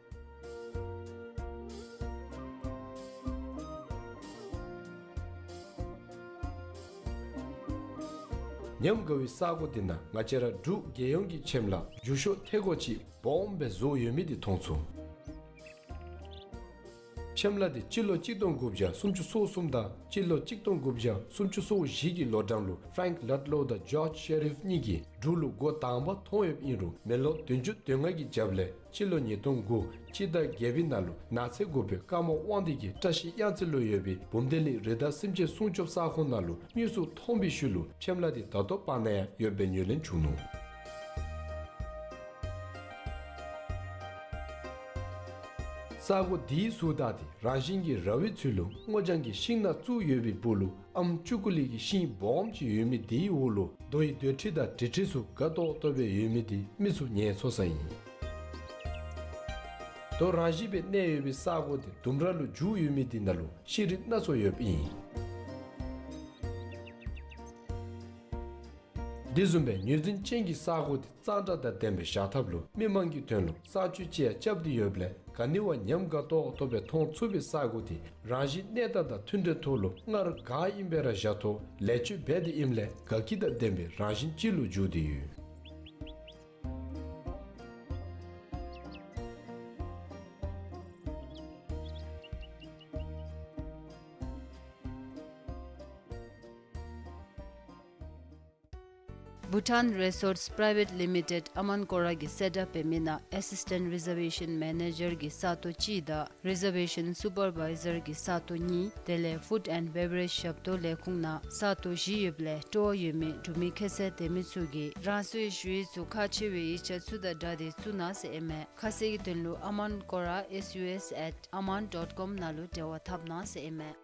ཉམས་དགའ་བའི་ས་གོ་འདི་ནང་ང་བཅས་ར་འབྲུག་རྒྱལ་ཡོངས་ཀྱི་ཕྱེམ་ལ་རྒྱུ་ཤོག་ཐེ་གོ་ཅིག་སྦོམ་སྦེ་བཟོ་ཡོད་མི་དེ་མཐོང་ཚུགས། ཕྱེམ་ལ་དེ་སྤྱི་ལོ་གཅིག་སྟོང་དགུ་བརྒྱ་སུམ་ཅུ་སོ་གསུམ་དང་སྤྱི་ལོ་གཅིག་སྟོང་དགུ་བརྒྱ་སུམ་ཅུ་སོ་བཞི་གི་ལོ་གྲངས་ལུ་ཕྲེང་ལཌ་ལོ་དང་ཇོརཇ་ཤེ་རིཕ་གཉིས་ཀྱིས་འབྲུག་ལུ་འགོ་དང་པ་ཐོན་ཡོདཔ་ཨིན་རུང་མི་ལོ་བདུན་ཅུ་དོན་ལྔ་གི་རྒྱབ་ལས་སྤྱི་ལོ་ཉིས་སྟོང་དགུ་སྤྱི་ཟླ་བརྒྱད་པའི་ནང་ལུ་ནགས་ཚལ་དགུ་པའི་ཀརྨ་དབང་འདུས་ཀྱི་བཀྲ་ཤིས་གཡང་རྩེ་ལུ་ཡོད་པའི་བུམ་སྡེ་གླིང་རི་དྭགས་སེམས་ཅན་སྲུང་སྐྱོབ་ས་ཁོངས་ནང་ལུ་དངོས་སུ་ཐོན་པའི་ཤུལ་ལུ་ཕྱེམ་ལ་དེ་ད་ལྟོ་བར་ན་ཡང་ཡོདཔ་སྦེ་ངོས་ལེན་བྱུང་ནུག། ས་གོ་འདིའི་ཟུར་དག་དེ་རང་བཞིན་གྱིས་ར་བའི་ཚུལ་ལུ་སྔོ་ལྗང་གི་ཤིང་སྣ་བཙུགས་ཡོད་པའི་སྦུག་ལུ་ཨམ་ཅུ་ཀུ་ལི་གི་ཤིང་སྦོམ་ཅིག་ཡོད་མི་དེའི་འོག་ལུ་རྡོ་ཡི་རྡོ་ཁྲི་དང་འབྲི་ཁྲི་ཚུ་དགའ་ཏོག་ཏོ་སྦེ་ཡོད་མི་དེ་མི་ཚུ་ངལ་འཚོ་ས་ཨིན། རྡོ་རང་བཞིན་སྦེ་གནས་ཡོད་པའི་ས་གོ་དེ་ལྡུམ་ར་ལུ་འཇུག་ཡོད་མི་དེ་ནང་ལུ་ཤིང་རིགས་སྣ་ཚོགས་ཡོདཔ་ཨིན། དེ་བཟུམ་སྦེ་ངོས་འཛིན་ཅན་གྱི་ས་གོ་དེ་གཙང་སྦྲ་དང་ལྡན་པའི་བཞག་ཐབས་ལུ་མི་མང་གི་དོན་ལུ་ས་ཆུ་ཅིག་ཡང་རྐྱབ་སྟེ་ཡོདཔ་ལས་ག་ནི་བ་ཉམས་དགའ་ཏོག་ཏོ་སྦེ་མཐོང་ཚུགས་པའི་ས་གོ་དེ་རང་བཞིན་གནས་སྟངས་དང་མཐུན་འབྲེལ་ཐོག་ལུ་སྔར་ག་ཨིནམ་སྦེ་ར་བཞག་ཐོག་ལས་ཆུ་འབད་དེ་ཨིནམ་ལས་དགའ་སྐྱིད་དང་ལྡན་པའི་རང་བཞིན་ཅིག་ལུ་འགྱུར་ཏེ་ཡོད། Bhutan Resorts Private Limited ཨ་མཱན་ཀོ་ར་གིས་གསལ་བསྒྲགས་འབད་མི་ནང་ཨེ་སིས་ཊེནཊ་རི་ཛར་ཝེ་ཤཱན་མེ་ནེ་ཇར་གྱི་ས་སྟོང་གཅིག་དང་རི་ཛར་ཝེ་ཤཱན་སུ་པར་བའི་ཛར་གྱི་ས་སྟོང་གཉིས་དེ་ལས་ཕུཌ་ཨེནཌ་བེ་བ་རེཇ་ཞབས་ཏོག་ལས་ཁུངས་ནང་ས་སྟོང་བཞི་ཡོདཔ་ལས་སྤྲོ་བ་ཡོད་མི་འབྲུག་མི་ཁྱད་ཚད་ལྡན་མི་ཚུ་གིས་རང་སོའི་ཞུ་ཡིག་ཚུ་ཁག་ཆེ་བའི་ཡིག་ཆ་ཚུ་དང་སྦྲགས་ཏེ་བཙུགས་གནང་ཟེར་ཨིན་མས། ཁ་གསལ་གྱི་དོན་ལུ་ཨ་མཱན་ཀོ་ར་ཨེས་ཡུ་ཨེས་ཨེཊ་ཨ་མཱན་ཌོཊ་ཀོམ་ནང་ལུ་འབྲེལ་བ་འཐབ་གནང་ཟེར་ཨིན་མས།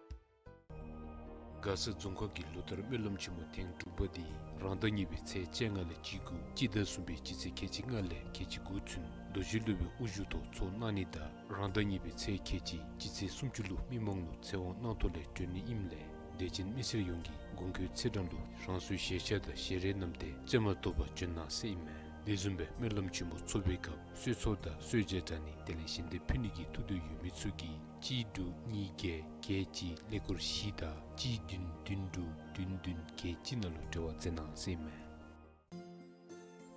མགར་ས་རྫོང་ཁག་གི་ལོ་ལྟར་སྨོན་ལམ་ཆེན་མོ་ཐེངས་དྲུག་པ་འདི་རང་ཟླ་གཉིས་པའི་ཚེས་བཅོ་ལྔ་ལས་བཅུ་དགུ་སྤྱི་ཟླ་གསུམ་པའི་སྤྱི་ཚེས་ཁལ་གཅིག་ལྔ་ལས་ཁལ་གཅིག་དགུ་ཚུན་རྡོ་རྗེ་སློབ་དཔོན་དབུ་བཞུགས་ཐོག་ཚོགས་གནང་ནི་དང་རང་ཟླ་གཉིས་པའི་ཚེས་ཁལ་གཅིག་སྤྱི་ཚེས་སུམ་ཅུ་ལུ་མི་མང་ལུ་ཚེ་དབང་གནང་ཐོག་ལས་སྤྲོད་ནི་ཨིནམ་ལས་དད་ཅན་མི་སེར་ཡོངས་ཀྱིས་གོང་འཁོད་ཚེས་གྲངས་ལུ་རང་སོའི་ཞལ་ཆས་དང་ཞལ་རས་བསྣམས་ཏེ་བཅའ་མར་གཏོགས་པར་བྱོན་གནང་ཟེར་ཨིན་མས། དེ་བཟུམ་སྦེ་སྨོན་ལམ་ཆེན་མོ་ཚོགས་པའི་སྐབས་གསོལ་ཚོགས་དང་གསོལ་ཇ་དྲང་ནི་དེ་ལས་ཞལ་འདེབས་ཕུལ་ནི་གི་ཐུགས་འདོད་ཡོད་མི་ཚུ་གིས་གཅིག་དྲུག་གཉིས་བརྒྱད་བརྒྱད་གཅིག་ཀླད་ཀོར་བཞི་དང་གཅིག་བདུན་བདུན་དྲུག་བདུན་བདུན་བརྒྱད་གཅིག་ནང་ལུ་འབྲེལ་བ་མཛད་གནང་ཟེར་ཨིན་མས།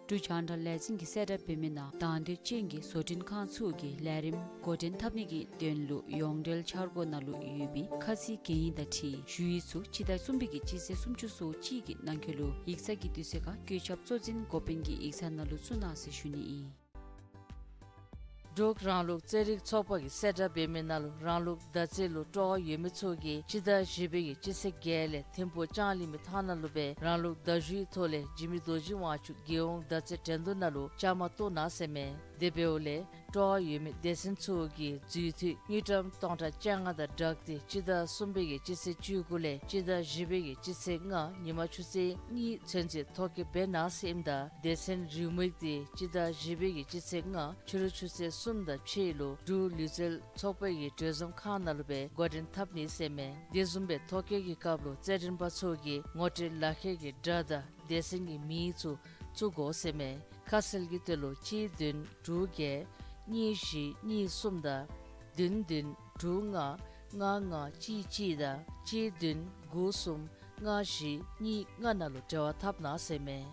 འབྲུག་རྒྱང་བསྒྲགས་ལས་འཛིན་གྱིས་གསལ་བསྒྲགས་འབད་མི་ནང་དང་འདོད་ཅན་གྱི་བཟོ་སྐྲུན་ཁང་ཚུ་གིས་ལས་རིམ་འགོ་འདྲེན་འཐབ་ནི་གི་དོན་ལུ་ཡོངས་འབྲེལ་འཆར་སྒོ་ནང་ལུ་ཡོད་པའི་ཁ་ཚིག་གན་ཡིག་དང་འཁྲིལ་ཞུ་ཡིག་ཚུ་སྤྱི་ཟླ་གསུམ་པའི་གི་སྤྱི་ཚེས་སུམ་ཅུ་སོ་གཅིག་གི་ནང་འཁོད་ལུ་ཡིག་ཚང་གི་དུས་ཚོད་ཁར་བཀོད་ཁྱབ་གཙོ་འཛིན་འགོ་དཔོན་གྱི་ཡིག་ཚང་ནང་ལུ་བཙུགས་གནང་ཟེར་ཞུ་ནི་ཨིན། འབྲུག་རང་ལུགས་རྩེད་རིགས་ཚོགས་པ་གིས་གསལ་བསྒྲགས་འབད་མི་ནང་ལུ་རང་ལུགས་མདའ་རྩེད་ལུ་སྤྲོ་བ་ཡོད་མི་ཚུ་གིས་སྤྱི་ཟླ་བཞི་པའི་གི་སྤྱི་ཚེས་བརྒྱད་ལས་ཐིམ་ཕུག་ལྕང་གླིང་མི་ཐང་ནང་ལུ་སྦེ་རང་ལུགས་མདའ་གཞུའི་ཐོག་ལས་འཇིགས་མེད་རྡོ་རྗེ་དབང་ཕྱུག་རྒྱལ་ཡོངས་མདའ་རྩེད་འགྲན་བསྡུར་ནང་ལུ་བཅའ་མར་གཏོགས་གནང་ཟེར་མས། དེ་འབདཝ་ལས་སྤྲོ་བ་ཡོད་མི་སྡེ་ཚན་ཚུ་གིས་འཛུལ་དུས་དངུལ་ཀྲམ་སྟོང་ཕྲག་བཅོ་ལྔ་དང་སྦྲགས་ཏེ་སྤྱི་ཟླ་གསུམ་པའི་གི་སྤྱི་ཚེས་བཅུ་དགུ་ལས་སྤྱི་ཟླ་བཞི་པའི་གི་སྤྱི་ཚེས་ལྔ་ཉིན་མ་ཆུ་ཚོད་གཉིས་ཚུན་ཚོད་ཐོ་བཀོད་འབད་གནང་ཟེར་ཨིནམ་ད་སྡེ་ཚན་རེའུ་མིག་དེ་སྤྱི་ཟླ་བཞི་པའི་གི་སྤྱི་ཚེས་ལྔ་ཕྱི་རུ་ཆུ་ཚོད་གསུམ་དང་ཕྱེད་ལུ་འབྲུག་ལུས་རྩལ་ཚོགས་པའི་གི་གྲོས་འཛོམས་ཁང་ནང་ལུ་སྦེ་འགོ་འདྲེན་འཐབ་ནི་ཟེར་མས། དེ་བཟུམ་སྦེ་ཐོ་བཀོད་ཀྱི་སྐབས་ལུ་རྩེད་འགྲན་པ་ཚུ་གིས་ངོ་སྤྲོད་ལག་ཁྱེར་གྱི་སྒྲ་དང་སྡེ་ཚན་གྱི་མིང་ཚུ་བཙུགས་དགོ་ཟེར་མས། ཁ་གསལ་གྱི་དོན་ལུ་གཅིག་བདུན་དྲུག་བརྒྱད་གཉིས་བཞི་གཉིས་གསུམ་དང་བདུན་བདུན་དྲུག་ལྔ་ལྔ་ལྔ་གཅིག་གཅིག་དང་གཅིག་བདུན་དགུ་གསུམ་ལྔ་བཞི་གཉིས་ལྔ་ནང་ལུ་འབྲེལ་བ་འཐབ་གནང་ཟེར་མས།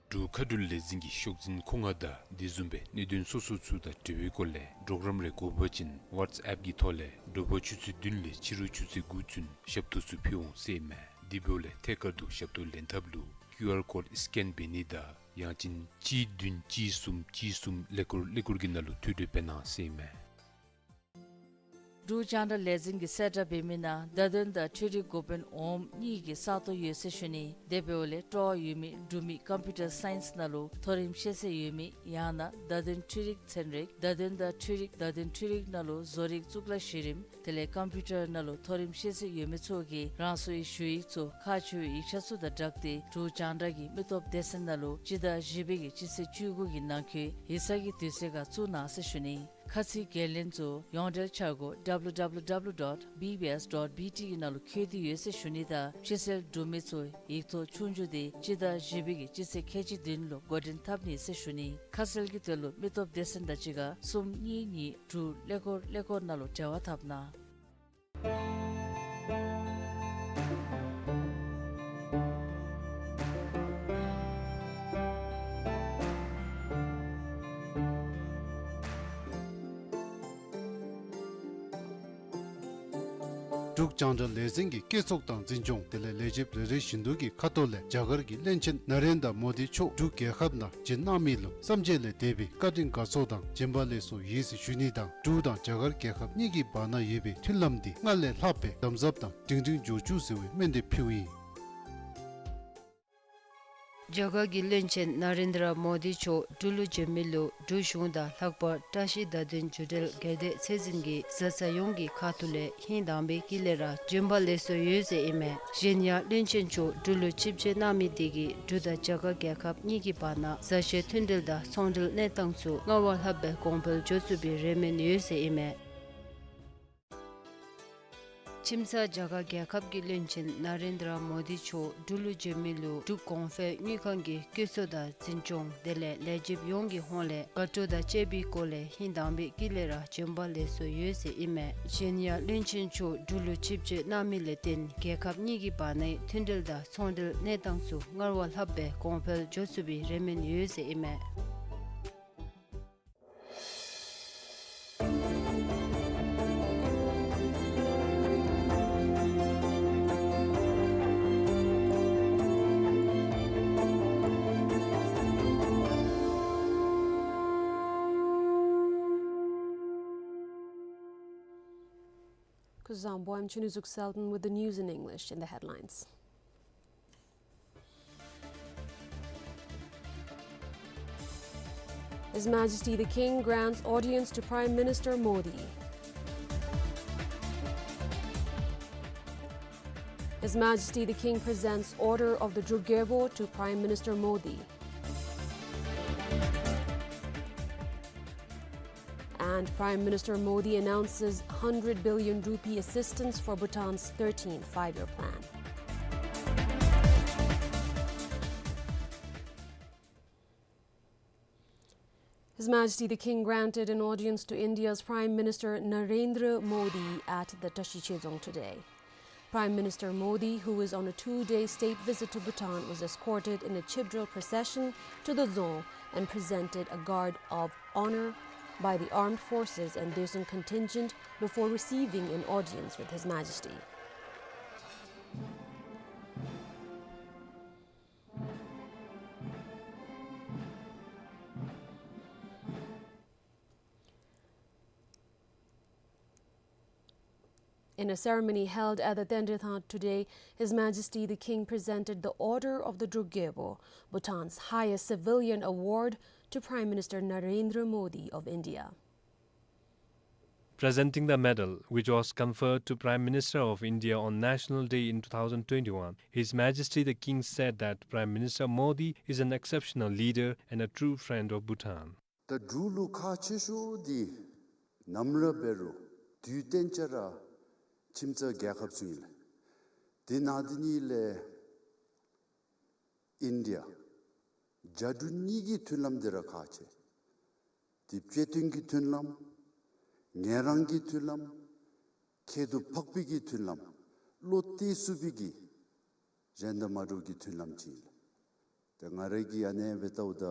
འབྲུག་མཁའ་འགྲུལ་ལས་འཛིན་གྱི་ཤོག་འཛིན་མཁོ་མངགས་དང་དེ་བཟུམ་སྦེ་གནད་དོན་སོ་སོ་ཚུ་དང་འབྲེལ་བའི་སྐོར་ལས་གྲོགས་རམ་རེ་དགོ་པ་ཅིན་ཝཊས་ཨེཔ་གི་ཐོག་ལས་དྲོ་པ་ཆུ་ཚོད་བདུན་ལས་ཕྱི་རུ་ཆུ་ཚོད་དགུ་ཚུན་ཞབས་ཏོག་ཚུ་ཕུལ་འོང་ཟེར་མས། དེ་འབདཝ་ལས་ཐད་ཀར་དུ་ཞབས་ཏོག་ལེན་ཐབས་ལུ་ཀིའུ་ཨར་ཀོཌ་སི་ཀེན་འབད་ནི་དང་ཡང་ཅིན་གཅིག་བདུན་གཅིག་གསུམ་གཅིག་གསུམ་ཀླད་ཀོར་ཀླད་ཀོར་གྱི་ནང་ལུ་ཐོ་འགོད་འབད་གནང་ཟེར་མས། འབྲུག་རྒྱང་བསྒྲགས་ལས་འཛིན་གྱིས་གསལ་བསྒྲགས་འབད་མི་ནང་བརྡ་དོན་དང་འཕྲུལ་རིག་འགོ་དཔོན་འོགམ་གཉིས་ཀྱི་ས་སྟོང་ཡོད་ཟེར་ཞུ་ནི། དེ་འབདཝ་ལས་སྤྲོ་བ་ཡོད་མི་འབྲུག་མི་ཀམ་པིའུ་ཊར་སའིནསི་ནང་ལུ་མཐོ་རིམ་ཤེས་ཚད་ཡོད་མི་ཡང་ན་བརྡ་དོན་འཕྲུལ་རིག་ཚན་རིག་བརྡ་དོན་དང་འཕྲུལ་རིག་བརྡ་དོན་འཕྲུལ་རིག་ནང་ལུ་བཟོ་རིག་གཙུག་ལག་གཞི་རིམ་དེ་ལས་ཀམ་པིའུ་ཊར་ནང་ལུ་མཐོ་རིམ་ཤེས་ཚད་ཡོད་མི་ཚུ་གིས་རང་སོའི་ཞུ་ཡིག་ཚུ་ཁག་ཆེ་བའི་ཡིག་ཆ་ཚུ་དང་སྦྲགས་ཏེ་འབྲུག་རྒྱང་བསྒྲགས་ཀྱི་མི་སྟོབས་སྡེ་ཚན་ནང་ལུ་སྤྱི་ཟླ་བཞི་པའི་གི་སྤྱི་ཚེས་བཅུ་དགུ་གི་ནང་འཁོད་ཡིག་ཚང་གི་དུས་ཚོད་ཁར་བཙུགས་གནང་ཟེར་ཞུ་ནི། ཁ་ཚིག་འགན་ལེན་ཚུ་ཡོངས་འབྲེལ་འཆར་སྒོ་www dot bbs dot bt གི་ནང་ལུ་བཀོད་དེ་ཡོད་ཟེར་ཞུ་ནི་དང་ཕྱིར་སེལ་འབྲུག་མི་ཚུ་ཡིག་ཐོག་ཆོས་རྒྱུགས་དེ་སྤྱི་ཟླ་བཞི་པའི་གི་སྤྱི་ཚེས་ཁལ་གཅིག་བདུན་ལུ་འགོ་འདྲེན་འཐབ་ནི་ཟེར་ཞུ་ནི། ཁ་གསལ་གྱི་དོན་ལུ་མི་སྟོབས་སྡེ་ཚན་དང་གཅིག་ཁར་གསུམ་གཉིས་གཉིས་དྲུག་ཀླད་ཀོར་ཀླད་ཀོར་ནང་ལུ་འབྲེལ་བ་འཐབ་གནང་། འབྲུག་རྒྱང་བསྒྲགས་ལས་འཛིན་གྱི་སྐྱེ་ཚོགས་དང་འཛིན་སྐྱོང་དེ་ལས་ལས་བྱེདཔ་རེ་རེ་བཞིན་དུ་གི་ཁ་ཐུག་ལས་རྒྱ་གར་གྱི་བློན་ཆེན་ན་རེན་དྲ་མོ་དི་མཆོག་འབྲུག་རྒྱལ་ཁབ་ནང་བྱོན་གནང་མི་ལུ་སངས་རྒྱས་ལས་འདས་པའི་བཀའ་དྲིན་དགའ་ཚོར་དང་བྱོན་པ་ལེགས་སོ་ཡོད་ཟེར་ཞུ་ནི་དང་འབྲུག་དང་རྒྱ་གར་རྒྱལ་ཁབ་གཉིས་ཀྱི་བར་ན་ཡོད་པའི་མཐུན་ལམ་འདི་སྔར་ལས་ལྷག་པའི་དམ་ཟབ་དང་སྒྲིང་སྒྲིང་འགྱོ་བཅུག་ཟེར་བའི་སྨོན་འདེབས་ཕུལཝ་ཨིན། རྒྱ་གར་གྱི་བློན་ཆེན་ན་རེན་དྲ་མོ་དི་མཆོག་འབྲུག་ལུ་བྱོན་མི་ལུ་འབྲུག་གཞུང་དང་ལྷག་པར་བཀྲ་ཤིས་བརྡ་དོན་བརྒྱུད་འབྲེལ་སྒེར་སྡེ་ཚད་འཛིན་གྱི་བཟའ་ཚང་ཡོངས་ཀྱི་ཁ་ཐུག་ལས་ཧིང་དྭངས་པའི་དཀྱིལ་ལས་ར་བྱོན་པ་ལེགས་སོ་ཡོད་ཟེར་ཨིན་མས། གཞན་ཡང་བློན་ཆེན་མཆོག་འབྲུག་ལུ་ཆིབས་བསྒྱུར་གནང་མི་དེ་གིས་འབྲུག་དང་རྒྱ་གར་རྒྱལ་ཁབ་གཉིས་ཀྱི་བར་ན་མཛའ་བཤེས་མཐུན་འབྲེལ་དང་ཚོང་འབྲེལ་གནས་སྟངས་ཚུ་སྔར་བ་ལྷག་པའི་གོང་འཕེལ་འགྱོ་ཚུགས་པའི་རེ་སྨོན་ཡོད་ཟེར་ཨིན་མས། ཁྱིམ་ཚང་རྒྱ་གར་རྒྱལ་ཁབ་ཀྱི་བློན་ཆེན་ན་རེན་དྲ་མོ་དི་མཆོག་འབྲུག་ལུ་བྱོན་མི་ལུ་འབྲུག་གོང་འཕེལ་དངུལ་ཁང་གི་སྐུ་ཚབ་དང་འཛིན་སྐྱོང་དེ་ལས་ལས་བྱེདཔ་ཡོངས་ཀྱི་ཧོངས་ལས་དགའ་སྤྲོ་དང་བཅས་པའི་སྒོ་ལས་ཧིང་དྭངས་པའི་དཀྱིལ་ལས་ར་བྱོན་པ་ལེགས་སོ་ཡོད་ཟེར་ཨིན་མས། གཞན་ཡང་བློན་ཆེན་མཆོག་འབྲུག་ལུ་ཆིབས་བསྒྱུར་གནང་མི་ལས་བརྟེན་རྒྱལ་ཁབ་གཉིས་ཀྱི་བར་ནའི་མཐུན་འབྲེལ་དང་ཚོང་འབྲེལ་གནས་སྟངས་ཚུ་སྔར་བ་ལྷགཔ་སྦེ་གོང་འཕེལ་འགྱོ་ཚུགས་པའི་རེ་སྨོན་ཡོད་ཟེར་ཨིན་མས། Kuzuzangpo, I'm Chunizuq Selden with the news in English. In the headlines. His Majesty the King grants audience to Prime Minister Modi. His Majesty the King presents Order of the Druk Gyalpo to Prime Minister Modi. And Prime Minister Modi announces hundred billion rupee assistance for Bhutan's thirteenth Five-Year Plan. His Majesty the King granted an audience to India's Prime Minister Narendra Modi at the Tashi Chezong today. Prime Minister Modi, who is on a two-day state visit to Bhutan, was escorted in a chibdrel procession to the dzong and presented a guard of honor by the armed forces and Dezong contingent before receiving an audience with His Majesty. In a ceremony held at the Tendrathang today, His Majesty the King presented the Order of the Druk Gyalpo, Bhutan's highest civilian award, to Prime Minister Narendra Modi of India. Presenting the medal, which was conferred to Prime Minister of India on National Day in two thousand twenty-one, His Majesty the King said that Prime Minister Modi is an exceptional leader and a true friend of Bhutan. ད་འབྲུག་ལུ་ཁག་ཆེ་ཤོས་འདི་ནམ་ར་འབད་རུང་དུས་གཏན་ཆ་ར་ཁྱིམ་ཚང་རྒྱལ་ཁབ་ཚུ་ཨིན་ལགས། དེ་ནང་དེ་གཉིས་ལས་ཨིན་ཌི་ཡ་རྒྱ་འབྲུག་གཉིས་ཀྱི་མཐུན་ལམ་འདི་ར་ཁག་ཆེ། དེ་བཅའ་དོན་གྱི་མཐུན་ལམ། ངལ་རངས་ཀྱི་མཐུན་ལམ། ཁྱད་དུ་འཕགས་པའི་གི་མཐུན་ལམ། བློ་གཏད་ཚུགས་པའི་གི་གཞན་དང་མ་འདྲཝ་གི་མཐུན་ལམ་ཅིག་ཨིན་ལགས། ཏེ་ང་ར་གིས་ཨ་ནེ་སྦེ་བལྟཝ་ད་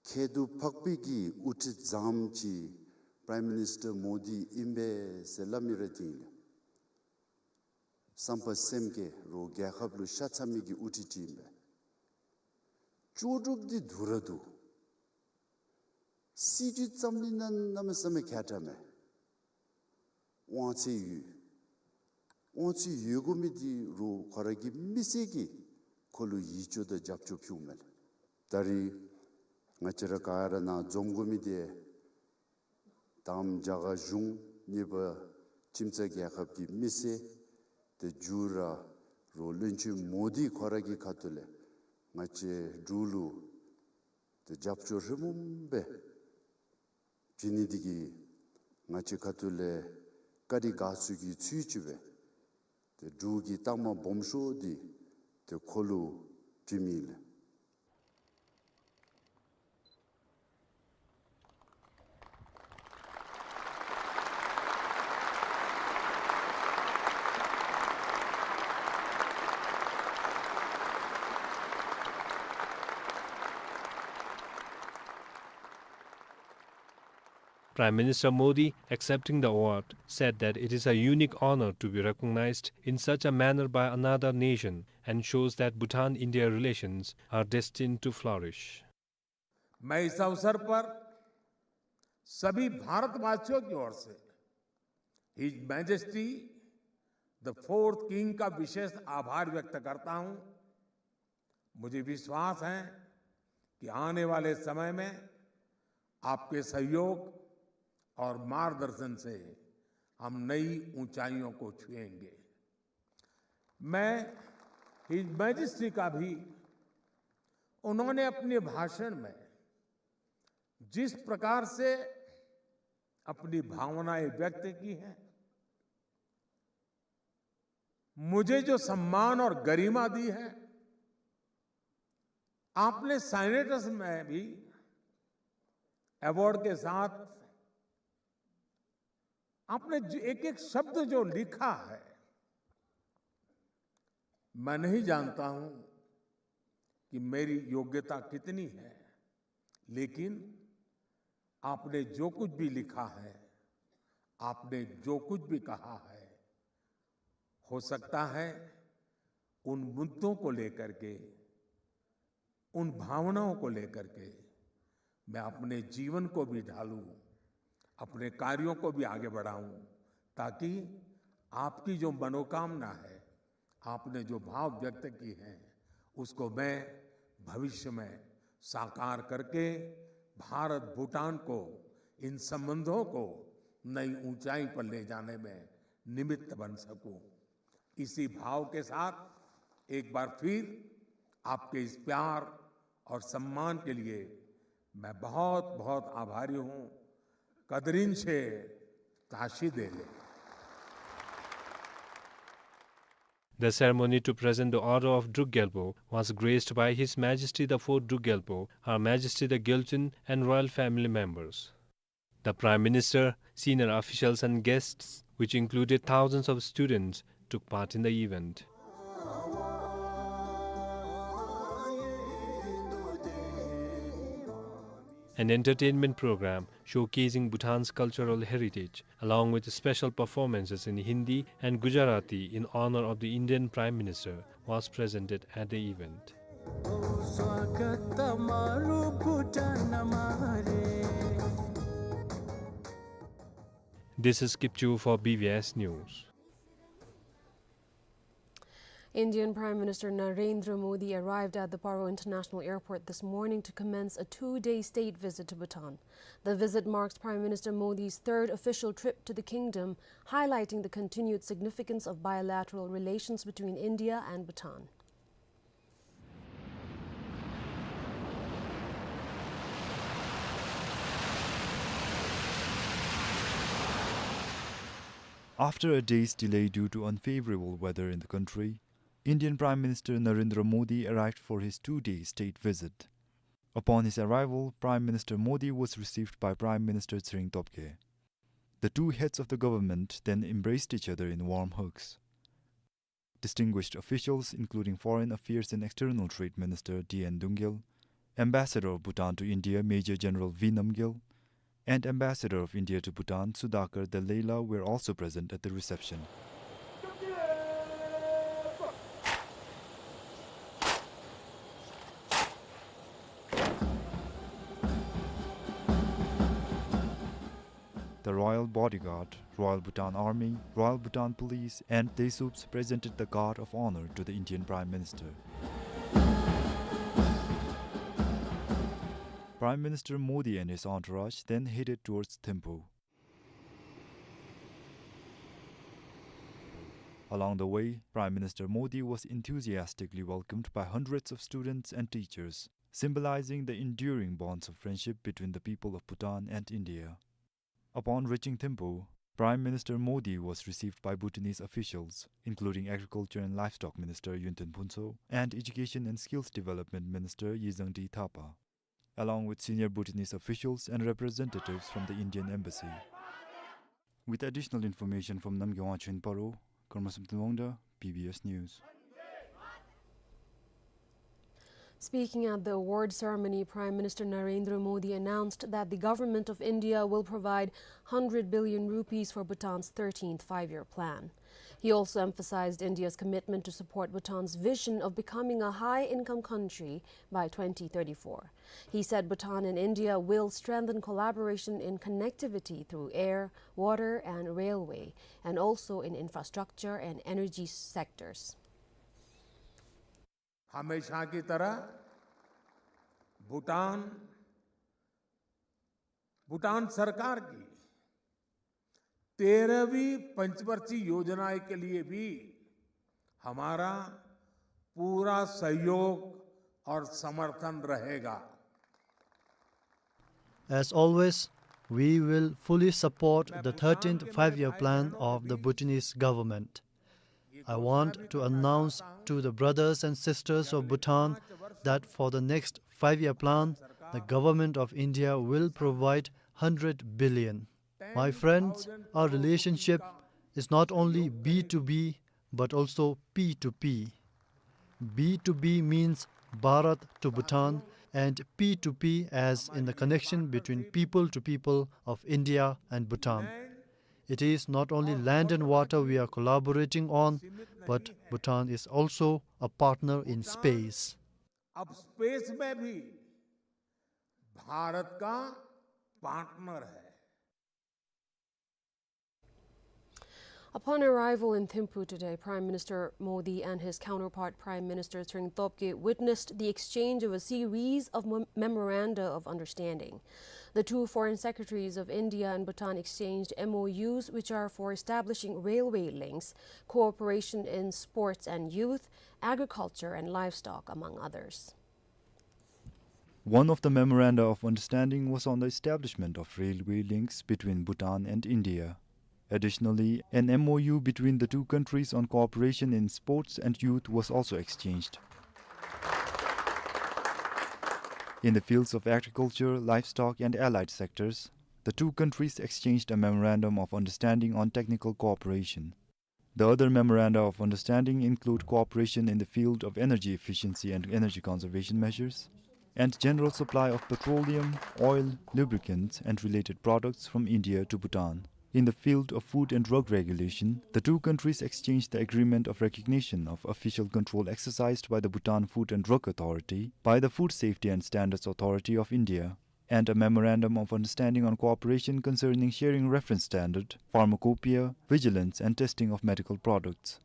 ཁྱད་དུ་འཕགས་པའི་གི་དབུ་ཁྲིད་བཟངམ་ཅིག་པྲའིམ་མི་ནིས་ཊར་མོ་དི་ཨིན་པས་ཟེར་སླབ་མི་ར་འདི་ཨིན་ལགས། བསམ་པ་སེམས་བསྐྱེད་རོགས་རྒྱལ་ཁབ་ལུ་ཤ་ཚ་མི་གི་དབུ་ཁྲིད་ཅིག་ཨིན་པས། ལྕོགས་གྲུབ་འདི་སྡུག་ར་སྡུག། སྲིད་བྱུས་བརྩམ་ནི་ནང་གནམ་མེད་ས་མེད་མཁས་དྲགས་མས། དབང་ཚད་ཡོད། དབང་ཚད་ཡོད་དགོ་མི་འདི་རོགས་ཁོ་ར་གི་མི་སེར་གྱིས་ཁོ་ལུ་ཡིད་སྐྱོ་དང་རྒྱབ་སྐྱོར་ཕུལཝ་མས་ལགས། ད་རིས་ང་བཅས་ར་ག་ར་ནཱ་འཛོམས་དགོ་མི་འདི་དང་པ་རྒྱ་གར་གཞུང་། གཉིས་པ་ཁྱིམ་ཚང་རྒྱལ་ཁབ་ཀྱི་མི་སེར། ཏེ་མཇུག་ར་རོགས་བློན་ཆེན་མོ་དི་ཁོ་ར་གི་ཁ་ཐུག་ལས་ང་བཅས་འབྲུག་ལུ་ཏེ་རྒྱབ་སྐྱོར་ཧྲིལ་བུམ་སྦེ་བྱིན་ནི་འདི་གིས་ང་བཅས་ཁ་ཐུག་ལས་བཀའ་དྲིན་དགའ་ཚོར་གྱི་ཚུལ་ཅིག་སྦེ་ཏེ་འབྲུག་གི་རྟགས་མ་སྦོམ་ཤོས་འདི་ཏེ་ཁོ་ལུ་བྱིན་མི་ཨིན་ལགས། Prime Minister Modi, accepting the award, said that it is a unique honor to be recognized in such a manner by another nation and shows that Bhutan-India relations are destined to flourish. मैं इस अवसर पर सभी भारतवासियों की ओर से His Majesty the Fourth King का विशेष आभार व्यक्त करता हूं। मुझे विश्वास है कि आने वाले समय में आपके सहयोग और मार्गदर्शन से हम नई ऊंचाइयों को छुएंगे। मैं His Majesty का भी, उन्होंने अपने भाषण में जिस प्रकार से अपनी भावनाएं व्यक्त की हैं, मुझे जो सम्मान और गरिमा दी है, आपने साइनेटस में भी अवार्ड के साथ आपने जो एक-एक शब्द जो लिखा है, मैं नहीं जानता हूं कि मेरी योग्यता कितनी है, लेकिन आपने जो कुछ भी लिखा है, आपने जो कुछ भी कहा है, हो सकता है उन मुद्दों को लेकर के, उन भावनाओं को लेकर के मैं अपने जीवन को भी ढालूं, अपने कार्यों को भी आगे बढ़ाऊं, ताकि आपकी जो मनोकामना है, आपने जो भाव व्यक्त की हैं, उसको मैं भविष्य में साकार करके भारत भूटान को, इन संबंधों को नई ऊंचाई पर ले जाने में निमित्त बन सकूं। इसी भाव के साथ एक बार फिर आपके इस प्यार और सम्मान के लिए मैं बहुत, बहुत आभारी हूं। कदरिन शे ताशी देले। The ceremony to present the Order of Druk Gyalpo was graced by His Majesty the Fourth Druk Gyalpo, Her Majesty the Gyaltsuen, and royal family members. The Prime Minister, senior officials and guests, which included thousands of students, took part in the event. An entertainment program showcasing Bhutan's cultural heritage, along with special performances in Hindi and Gujarati in honor of the Indian Prime Minister, was presented at the event. This is Kipchu for B V S News. Indian Prime Minister Narendra Modi arrived at the Paro International Airport this morning to commence a two-day state visit to Bhutan. The visit marks Prime Minister Modi's third official trip to the kingdom, highlighting the continued significance of bilateral relations between India and Bhutan. After a day's delay due to unfavorable weather in the country, Indian Prime Minister Narendra Modi arrived for his two-day state visit. Upon his arrival, Prime Minister Modi was received by Prime Minister Tshering Tobgay. The two heads of the government then embraced each other in warm hugs. Distinguished officials, including Foreign Affairs and External Trade Minister D N Doungel, Ambassador of Bhutan to India Major General V Namgyel, and Ambassador of India to Bhutan Sudhakar Dallela were also present at the reception. The Royal Bodyguard, Royal Bhutan Army, Royal Bhutan Police, and Desubs presented the Guard of Honor to the Indian Prime Minister. Prime Minister Modi and his entourage then headed towards Thimphu. Along the way, Prime Minister Modi was enthusiastically welcomed by hundreds of students and teachers, symbolizing the enduring bonds of friendship between the people of Bhutan and India. Upon reaching Thimphu, Prime Minister Modi was received by Bhutanese officials, including Agriculture and Livestock Minister Yunten Phuntsho and Education and Skills Development Minister Yizangdi Thapa, along with senior Bhutanese officials and representatives from the Indian Embassy. With additional information from Namgay Wangchun Paro, Karma Samten Wangda, B B S News. Speaking at the award ceremony, Prime Minister Narendra Modi announced that the Government of India will provide hundred billion rupees for Bhutan's thirteenth Five-Year Plan. He also emphasized India's commitment to support Bhutan's vision of becoming a high-income country by twenty thirty-four. He said Bhutan and India will strengthen collaboration in connectivity through air, water, and railway, and also in infrastructure and energy sectors. हमेशा की तरह भूटान, भूटान सरकार की तेरहवीं पंचवर्षीय योजना के लिए भी हमारा पूरा सहयोग और समर्थन रहेगा। As always, we will fully support the thirteenth Five-Year Plan of the Bhutanese government. I want to announce to the brothers and sisters of Bhutan that for the next five-year plan, the government of India will provide hundred billion. My friends, our relationship is not only B two B, but also P two P. B two B means Bharat to Bhutan, and P two P as in the connection between people to people of India and Bhutan. It is not only land and water we are collaborating on, but Bhutan is also a partner in space. अब स्पेस में भी भारत का पार्टनर है। Upon arrival in Thimphu today, Prime Minister Modi and his counterpart Prime Minister Tshering Tobgay witnessed the exchange of a series of mem- memoranda of understanding. The two foreign secretaries of India and Bhutan exchanged M O Us, which are for establishing railway links, cooperation in sports and youth, agriculture and livestock, among others. One of the memoranda of understanding was on the establishment of railway links between Bhutan and India. Additionally, an M O U between the two countries on cooperation in sports and youth was also exchanged. In the fields of agriculture, livestock, and allied sectors, the two countries exchanged a memorandum of understanding on technical cooperation. The other memoranda of understanding include cooperation in the field of energy efficiency and energy conservation measures, and general supply of petroleum, oil, lubricants, and related products from India to Bhutan. In the field of food and drug regulation, the two countries exchanged the agreement of recognition of official control exercised by the Bhutan Food and Drug Authority, by the Food Safety and Standards Authority of India, and a memorandum of understanding on cooperation concerning sharing reference standard, pharmacopoeia, vigilance and testing of medical products.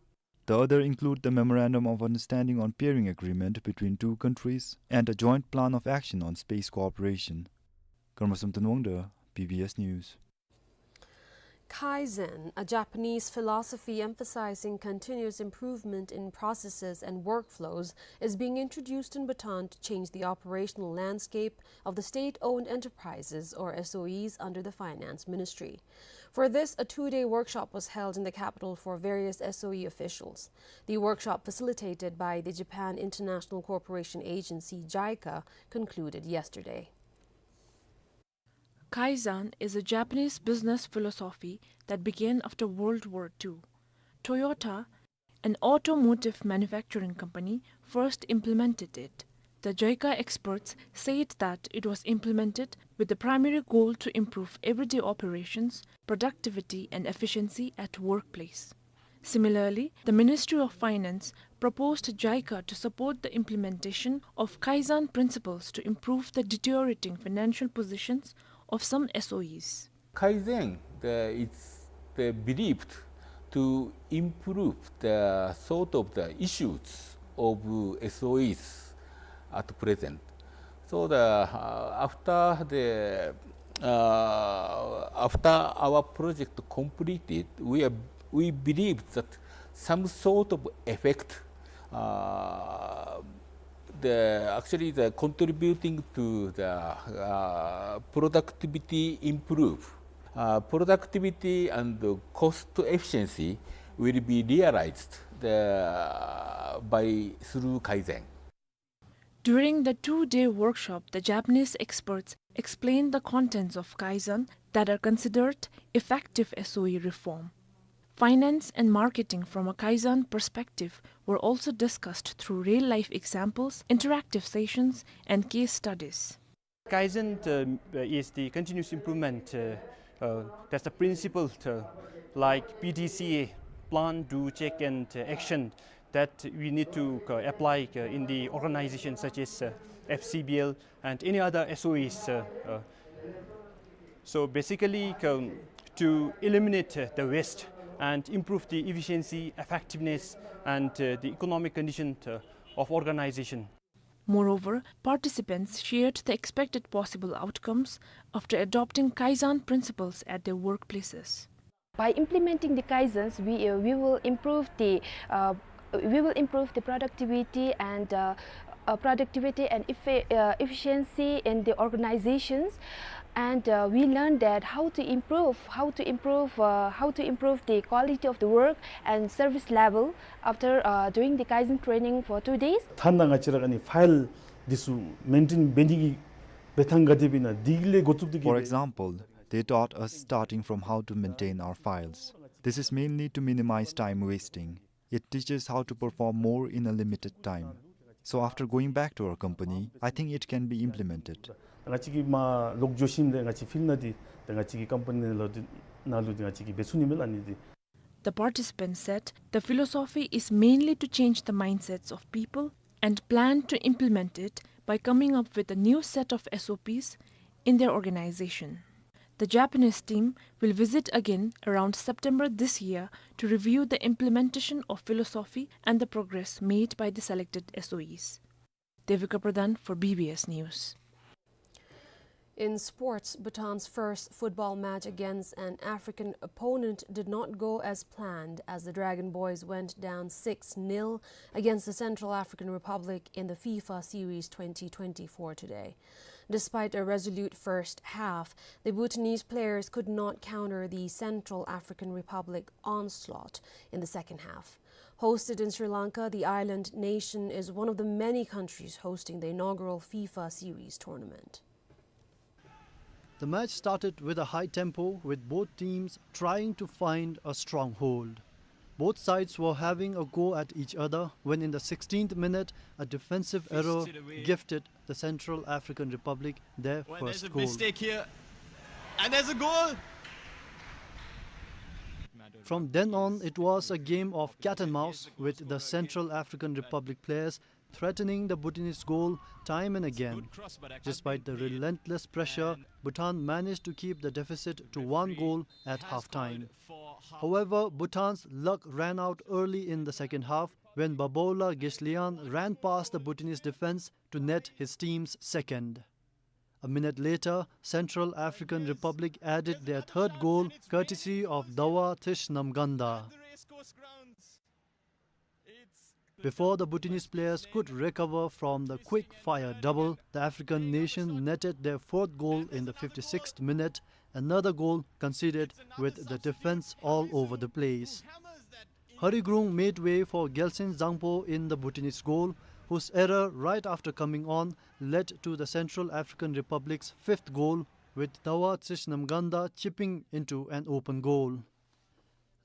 The other include the memorandum of understanding on pairing agreement between two countries and a joint plan of action on space cooperation. Karma Samten Wangda, B B S News. Kaizen, a Japanese philosophy emphasizing continuous improvement in processes and workflows, is being introduced in Bhutan to change the operational landscape of the state-owned enterprises, or S O Es, under the Finance Ministry. For this, a two-day workshop was held in the capital for various S O E officials. The workshop, facilitated by the Japan International Cooperation Agency, JICA, concluded yesterday. Kaizen is a Japanese business philosophy that began after World War Two. Toyota, an automotive manufacturing company, first implemented it. The JICA experts said that it was implemented with the primary goal to improve everyday operations, productivity and efficiency at workplace. Similarly, the Ministry of Finance proposed JICA to support the implementation of Kaizen principles to improve the deteriorating financial positions of some S O Es. Kaizen, the, it's the believed to improve the sort of the issues of S O Es at present. So the, uh, after the, uh, after our project completed, we are, we believe that some sort of effect, uh, the, actually the contributing to the, uh, productivity improve. Uh, productivity and cost efficiency will be realized the, by through Kaizen. During the two-day workshop, the Japanese experts explained the contents of Kaizen that are considered effective S O E reform. Finance and marketing from a Kaizen perspective were also discussed through real-life examples, interactive sessions, and case studies. Kaizen uh, is the continuous improvement uh, uh, that's the principle uh, like P D C A, plan, do, check and uh, action that we need to uh, apply uh, in the organization such as uh, F C B L and any other S O Es. Uh, uh. So basically um, to eliminate uh, the waste and improve the efficiency, effectiveness and uh, the economic condition uh, of organization. Moreover, participants shared the expected possible outcomes after adopting Kaizen principles at their workplaces. By implementing the Kaizens, we, uh, we will improve the uh, we will improve the productivity and uh, uh, productivity and effi- uh, efficiency in the organizations. And uh, we learned that how to improve, how to improve, uh, how to improve the quality of the work and service level after uh, doing the Kaizen training for two days. ཐ་ན་ང་བཅས་ར་ཨ་ནི་ཕའིལ་འདི་ཚུ་མེན་ཊེན་འབད་ནི་གི་འབད་ཐངས་ག་དེ་སྦེ་ཨིན་ན་འདི་ལས་འགོ་བཙུགས་ཏེ་གིས། For example, they taught us starting from how to maintain our files. This is mainly to minimize time wasting. It teaches how to perform more in a limited time. So after going back to our company, I think it can be implemented. ང་བཅས་ཀྱིས་མར་ལོག་འགྱོ་ཞིནམ་ལས་ང་བཅས་ཕིལ་ནང་འདི་ཏེ་ང་བཅས་ཀྱི་ཀམ་པ་ནི་ནང་ལུ་འདི་ནང་ལུ་འདི་ང་བཅས་ཀྱིས་འབད་ཚུགས་ནི་མས་ལགས་ཨ་ནི་འདི། The participants said the philosophy is mainly to change the mindsets of people and plan to implement it by coming up with a new set of S O Ps in their organization. The Japanese team will visit again around September this year to review the implementation of philosophy and the progress made by the selected S O Es. Devika Pradhan for B B S News. In sports, Bhutan's first football match against an African opponent did not go as planned as the Dragon Boys went down six nil against the Central African Republic in the FIFA Series twenty twenty-four today. Despite a resolute first half, the Bhutanese players could not counter the Central African Republic onslaught in the second half. Hosted in Sri Lanka, the island nation is one of the many countries hosting the inaugural FIFA Series tournament. The match started with a high tempo, with both teams trying to find a stronghold. Both sides were having a go at each other when, in the sixteenth minute, a defensive error gifted the Central African Republic their first goal. Well, there's a mistake here. And there's a goal. From then on, it was a game of cat and mouse, with the Central African Republic players threatening the Bhutanese goal time and again. Despite the relentless pressure, Bhutan managed to keep the deficit to one goal at halftime. However, Bhutan's luck ran out early in the second half when Babola Geslian ran past the Bhutanese defense to net his team's second. A minute later, Central African Republic added their third goal, courtesy of Dawa Thish Namganda. Before the Bhutanese players could recover from the quick-fire double, the African nation netted their fourth goal in the fifty-sixth minute, another goal conceded with the defense all over the place. Harigrung made way for Gelsin Zangpo in the Bhutanese goal, whose error right after coming on led to the Central African Republic's fifth goal, with Dawa Tshishnamganda chipping into an open goal.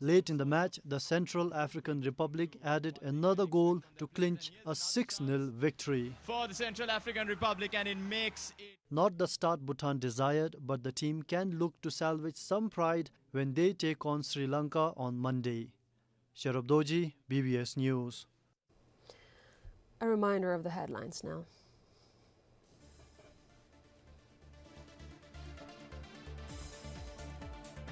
Late in the match, the Central African Republic added another goal to clinch a six nil victory. For the Central African Republic, and it makes it. Not the start Bhutan desired, but the team can look to salvage some pride when they take on Sri Lanka on Monday. Sherab Dorji, B B S News. A reminder of the headlines now.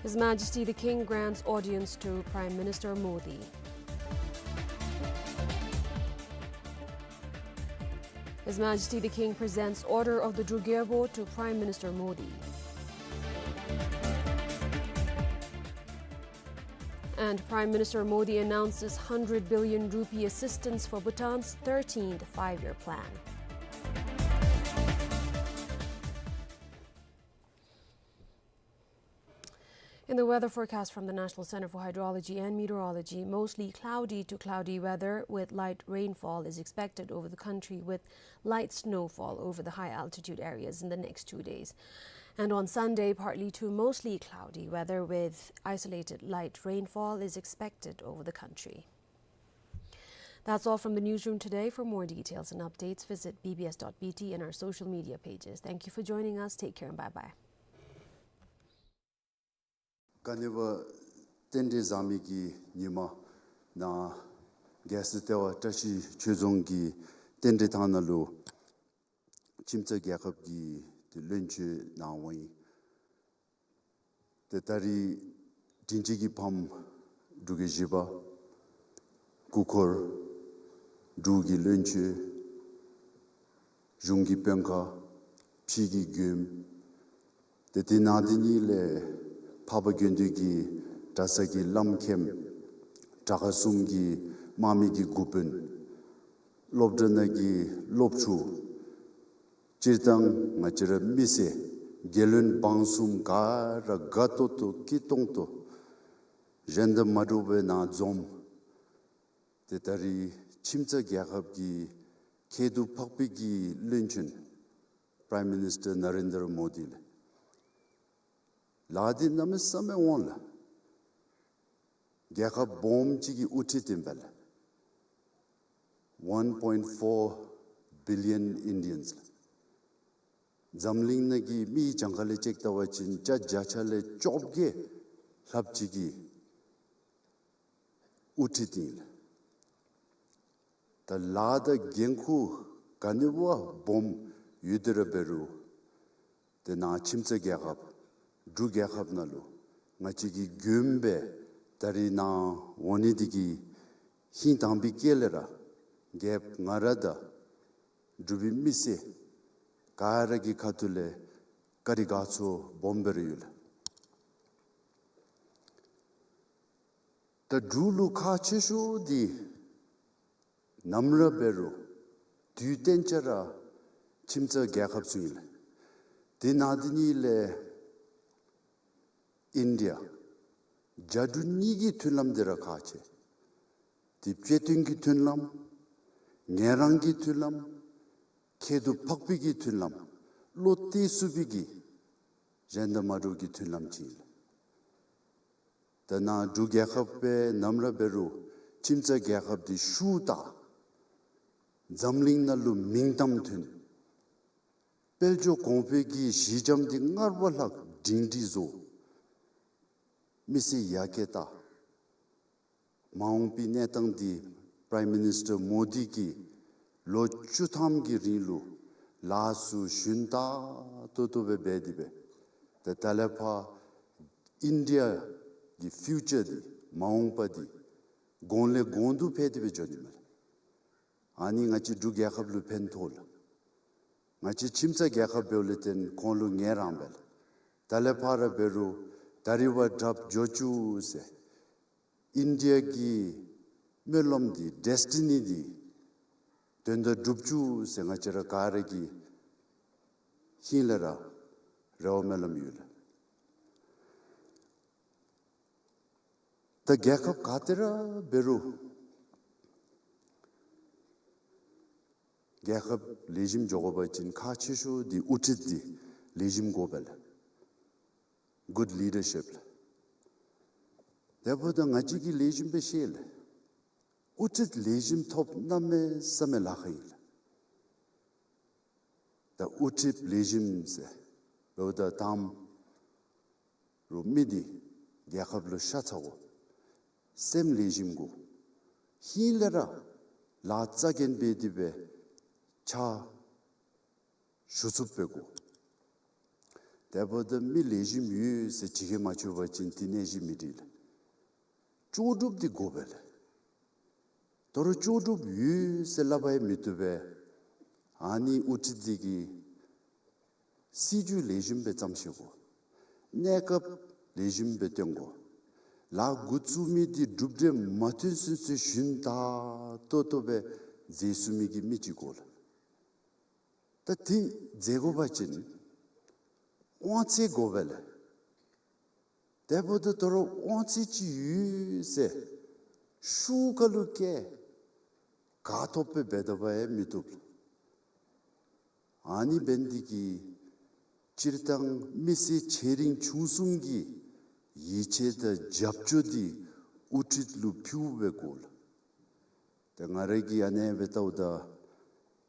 His Majesty the King grants audience to Prime Minister Modi. His Majesty the King presents Order of the Drugyabo to Prime Minister Modi. And Prime Minister Modi announces hundred billion rupee assistance for Bhutan's thirteenth five-year plan. In the weather forecast from the National Center for Hydrology and Meteorology, mostly cloudy to cloudy weather with light rainfall is expected over the country, with light snowfall over the high-altitude areas in the next two days. And on Sunday, partly to mostly cloudy weather with isolated light rainfall is expected over the country. That's all from the newsroom today. For more details and updates, visit B B S dot B T and our social media pages. Thank you for joining us. Take care and bye-bye. ཀ་ནི་བ་རྟེན་འབྲེལ་བཟང་མི་གི་ཉི་མ་ནང་རྒྱལ་སྲས་ལྟེ་བ་བཀྲ་ཤིས་ཆོས་རྫོང་གི་རྟེན་འབྲེལ་ཐང་ནང་ལུ་ཁྱིམ་མཚེས་རྒྱལ་ཁབ་ཀྱི་ཏེ་བློན་ཆེན་གནང་འོང་ཡི། ཏེ་ད་རིས་དྲིན་ཅན་གྱི་ཕམ་འབྲུག་རྒྱལ་བཞི་པ་སྐུ་འཁོར་འབྲུག་གི་བློན་ཆེན་གཞུང་གི་དཔོན་ཁག་ཕྱི་གི་མགྱོནམ། ཏེ་དེ་ནང་དེ་ཉིད་ལས་འཕགས་པ་དགེ་འདུན་གྱི་གྲྭ་ས་གི་བླམ་མཁནམ་གྲྭ་ཁག་གསུམ་གྱི་དམག་མི་གི་འགོ་དཔོན། སློབ་གྲྭ་ནང་གི་སློབ་ཕྲུག་སྤྱིར་བཏང་ང་བཅས་ར་མི་སེར་རྒྱལ་ཡོངས་འབངས་གསུམ་ག་ར་དགའ་ཏོག་ཏོ་སྐྱིད་ཏོང་ཏོ་གཞན་དང་མ་འདྲཝ་སྦེ་ནཱ་འཛོམས། ཏེ་ད་རིས་ཁྱིམ་ཚང་རྒྱལ་ཁབ་ཀྱི་ཁྱད་དུ་འཕགས་པའི་གི་བློན་ཆེན་Prime Minister Narendra Modi ལགས། ལཱ་འདི་གནམ་མེད་ས་མེད་འོང་ལགས། རྒྱལ་ཁབ་སྦོམ་ཅིག་གི་དབུ་ཁྲིད་ཨིན་པས་ལགས། One point four billion Indians ལགས། འཛམ་གླིང་ནང་གི་མི་གྱངས་ཁ་ལས་ཅིག་བལྟ་བ་ཅིན་བརྒྱ་བརྒྱ་ཆ་ལས་བཅོ་བརྒྱད་ལྷགཔ་ཅིག་གི་དབུ་ཁྲིད་ཨིན་ལགས། ད་ལཱ་དང་འགན་ཁུར་ག་ནི་བ་སྦོམ་ཡོད་དེ་ར་འབད་རུང་ཏེ་ནཱ་ཁྱིམ་ཚང་རྒྱལ་ཁབ་འབྲུག་རྒྱལ་ཁབ་ནང་ལུ་ང་བཅས་ཀྱི་མགྱོནམ་སྦེ་ད་རིས་ནཱ་འོང་ནི་འདི་གིས་ཧིང་དྭངས་པའི་དཀྱིལ་ལས་ར་རྒྱལཔོ་ང་ར་དང་འབྲུག་པའི་མི་སེར་ག་ར་གི་ཁ་ཐུག་ལས་བཀའ་དྲིན་དགའ་ཚོར་སྦོམ་སྦེ་ར་ཡོད་ལགས། ད་འབྲུག་ལུ་ཁག་ཆེ་ཤོས་འདི་ནམ་ར་འབད་རུང་དུས་གཏན་ཆ་ར་ཁྱིམ་ཚང་རྒྱལ་ཁབ་ཚུ་ཨིན་ལགས། དེ་ནང་འདི་ནང་ལས་ཨིན་ཌི་ཡ་རྒྱ་འབྲུག་གཉིས་ཀྱི་མཐུན་ལམ་འདི་ར་ཁག་ཆེ། དེ་བརྩེ་མཐུན་གྱི་མཐུན་ལམ། ངལ་རངས་ཀྱི་མཐུན་ལམ། ཁྱད་དུ་འཕགས་པའི་གི་མཐུན་ལམ། བློ་གཏད་ཚུགས་པའི་གི་གཞན་དང་མ་འདྲཝ་གི་མཐུན་ལམ་ཅིག་ཨིན་ལགས། ད་ནཱ་འབྲུག་རྒྱལ་ཁབ་སྦེ་ནམ་ར་འབད་རུང་ཁྱིམ་ཚང་རྒྱལ་ཁབ་འདི་ཤུགས་དྲག། འཛམ་གླིང་ནང་ལུ་མིང་གཏམ་ཐོན། དཔལ་འབྱོར་གོང་འཕེལ་གྱི་གཞི་འགྱམ་འདི་སྔར་བ་ལྷག་སྒྲིང་སྒྲི་བཟོ། མི་སེར་ཡར་རྒྱས་བཏང་། མ་འོངས་པའི་གནས་སྟངས་འདི་Prime Minister Modi གིས་ལོ་བཅུ་ཐམ་གྱི་རིང་ལུ་ལཱ་ཚུ་ཞུན་དྲགས་ཏོག་ཏོ་སྦེ་འབད་དེ་སྦེ་ཏེ་ད་ལས་ཕར་ཨིན་ཌི་ཡ་གི་ཕིའུ་ཅར་འདི་མ་འོངས་པ་འདི་གོང་ལས་གོང་དུ་འཕེལ་ཏེ་སྦེ་འགྱོ་ནི་མས་ལགས། ཨ་ནི་ང་བཅས་འབྲུག་རྒྱལ་ཁབ་ལུ་ཕན་ཐོགས་ལགས། ང་བཅས་ཁྱིམ་ཚང་རྒྱལ་ཁབ་འབདཝ་ལས་བརྟེན་ཁོང་ལུ་ངལ་རངས་པས་ལགས། ད་ལས་ཕར་ར་འབད་རུང་ད་རིས་བ་དྲགཔ་འགྱོ་བཅུག་ཟེར་ཨིན་ཌི་ཡ་གི་སྨོན་ལམ་འདི་ཌེསི་ཊི་ནི་འདི་དོན་དག་འགྲུབ་བཅུག་ཟེར་ང་བཅས་ར་ག་ར་གི་ཧིང་ལས་ར་རེ་བ་སྨོན་ལམ་ཡོད་ལགས། ད་རྒྱལ་ཁབ་ག་ཏེ་ར་འབད་རུང་རྒྱལ་ཁབ་ལེགས་ཤོམ་འགྱོ་དགོ་པ་ཅིན་ཁག་ཆེ་ཤོས་འདི་དབུ་ཁྲིད་འདི་ལེགས་ཤོམ་དགོ་པས་ལགས། Good leadership ལགས། དེ་འབདཝ་ད་ང་བཅས་ཀྱིས་ལེགས་ཤོམ་སྦེ་ཤེས་ལགས། དབུ་ཁྲིད་ལེགས་ཤོམ་ཐོབ་གནམ་མེད་ས་མེད་ལཱ་ཁག་ཨིན་ལགས། ད་དབུ་ཁྲིད་ལེགས་ཤོམ་ཟེར་འབདཝ་ད་དང་པ་ར་མི་འདི་རྒྱལ་ཁབ་ལུ་ཤ་ཚ་དགོ། སེམས་ལེགས་ཤོམ་དགོ། ཧིང་ལས་ར་ལཱ་རྩ་འགེངས་འབད་དེ་སྦེ་ཕྱག་ཞུ་ཚུགསཔ་སྦེ་དགོ། དེ་འབདཝ་ད་མི་ལེགས་ཤོམ་ཡོད་ཟེར་ཅིག་གིས་མ་ཆོད་པ་ཅིན་དེ་ནང་བཞིན་མི་འགྲིག་ལགས། ལྕོགས་གྲུབ་འདི་དགོ་པས་ལགས། ད་རུང་ལྕོགས་གྲུབ་ཡོད་ཟེར་སླབ་པ་ཡང་མི་བཏུབ་པས། ཨ་ནི་དབུ་ཁྲིད་འདི་གིས་སྲིད་བྱུས་ལེགས་ཤོམ་སྦེ་བརྩམ་ཤེས་དགོ། གནས་སྐབས་ལེགས་ཤོམ་སྦེ་སྟོན་དགོ། ལཱ་འགོ་བཙུགས་མི་འདི་གྲུབ་འབྲས་མ་ཐོན་ཚུན་ཚོད་ཞུན་དྲགས་ཏོག་ཏོ་སྦེ་མཛད་ཚུགས་མི་གི་མི་ཅིག་དགོ་ལགས། ད་དེ་མཛད་དགོ་པ་ཅིན་དབང་ཚད་དགོ་པས་ལགས། དེ་འབདཝ་ད་ད་རུང་དབང་ཚད་ཅིག་ཡོད་ཟེར་ཤུགས་ཁ་ལུ་བཀལ་ག་ཐོབ་སྦེ་འབད་དོ་བ་ཡང་མི་བཏུབ་ལགས། ཨ་ནི་འབད་ནི་འདི་གིས་སྤྱིར་བཏང་མི་སེར་ཆེ་འབྲིང་ཆུང་གསུམ་གྱི་ཡིད་ཆེས་དང་རྒྱབ་སྐྱོར་འདི་དབུ་ཁྲིད་ལུ་ཕུལཝ་སྦེ་དགོ་ལགས། ཏེ་ང་ར་གིས་ཨ་ནེ་སྦེ་བལྟཝ་ད་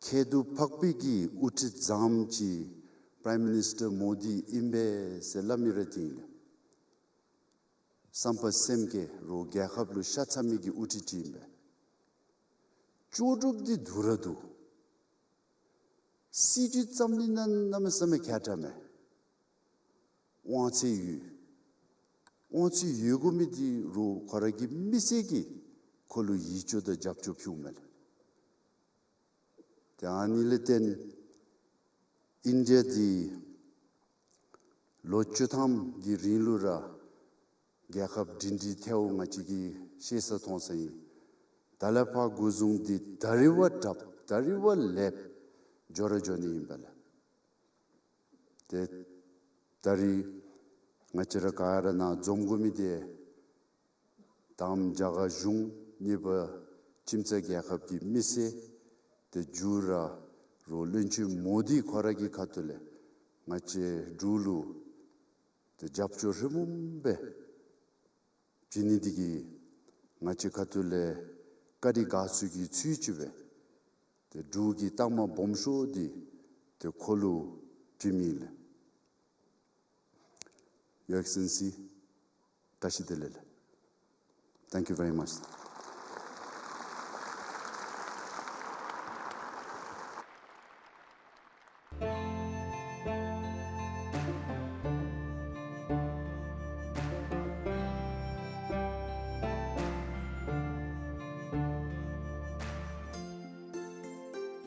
ཁྱད་དུ་འཕགས་པའི་གི་དབུ་ཁྲིད་བཟངམ་ཅིག་Prime Minister Modi ཨིན་པས་ཟེར་སླབ་མི་ར་འདི་ཨིན་ལགས། བསམ་པ་སེམས་བསྐྱེད་རུང་རྒྱལ་ཁབ་ལུ་ཤ་ཚ་མི་གི་དབུ་ཁྲིད་ཅིག་ཨིན་པས། ལྕོགས་གྲུབ་འདི་འདུག་ར་འདུག། སྲིད་བྱུས་བརྩམ་ནི་ནང་གནམ་མེད་ས་མེད་མཁས་དྲགས་མས། དབང་ཚད་ཡོད། དབང་ཚད་ཡོད་དགོ་མི་འདི་རུང་ཁོ་ར་གི་མི་སེར་གྱིས་ཁོ་ལུ་ཡིད་སྐྱོ་དང་རྒྱབ་སྐྱོར་ཕུལཝ་མས་ལགས། ཏེ་ཨ་ནི་ལས་བརྟེན་ཨིན་ཌི་ཡ་འདི་ལོ་བཅུ་ཐམ་གྱི་རིང་ལུ་ར་རྒྱལ་ཁབ་སྒྲིང་སྒྲིང་ཐལཝ་ང་བཅས་ཀྱིས་ཤེས་ས་མཐོང་ས་ཨིན། ད་ལས་ཕར་འགོ་བཟུང་སྟེ་ད་རིས་བ་དྲགཔ་ ད་རིས་ཝ་ལེབ་འགྱོ་ར་འགྱོ་ནི་ཨིན་པས་ལགས། ཏེ་ད་རིས་ང་བཅས་ར་ག་ར་ནཱ་འཛོམས་དགོ་མི་འདི་དང་པ་རྒྱ་གར་གཞུང་གཉིས་པ་ཁྱིམ་མཚེས་རྒྱལ་ཁབ་ཀྱི་མི་སེར་ཏེ་མཇུག་ར་རོགས་བློན་ཆེན་མོ་དི་ཁོ་ར་གི་ཁ་ཐུག་ལས་ང་བཅས་འབྲུག་ལུ་ཏེ་རྒྱབ་སྐྱོར་ཧྲིལ་བུམ་སྦེ་བྱིན་ནི་འདི་གིས་ང་བཅས་ཁ་ཐུག་ལས་བཀའ་དྲིན་དགའ་ཚོར་གྱི་ཚུལ་ཅིག་སྦེ་ཏེ་འབྲུག་གི་རྟགས་མ་སྦོམ་ཤོས་འདི་ཏེ་ཁོ་ལུ་བྱིནམ་ཨིན་ལགས། Your Excellency, བཀྲ་ཤིས་བདེ་ལེགས་ལགས། Thank you very much.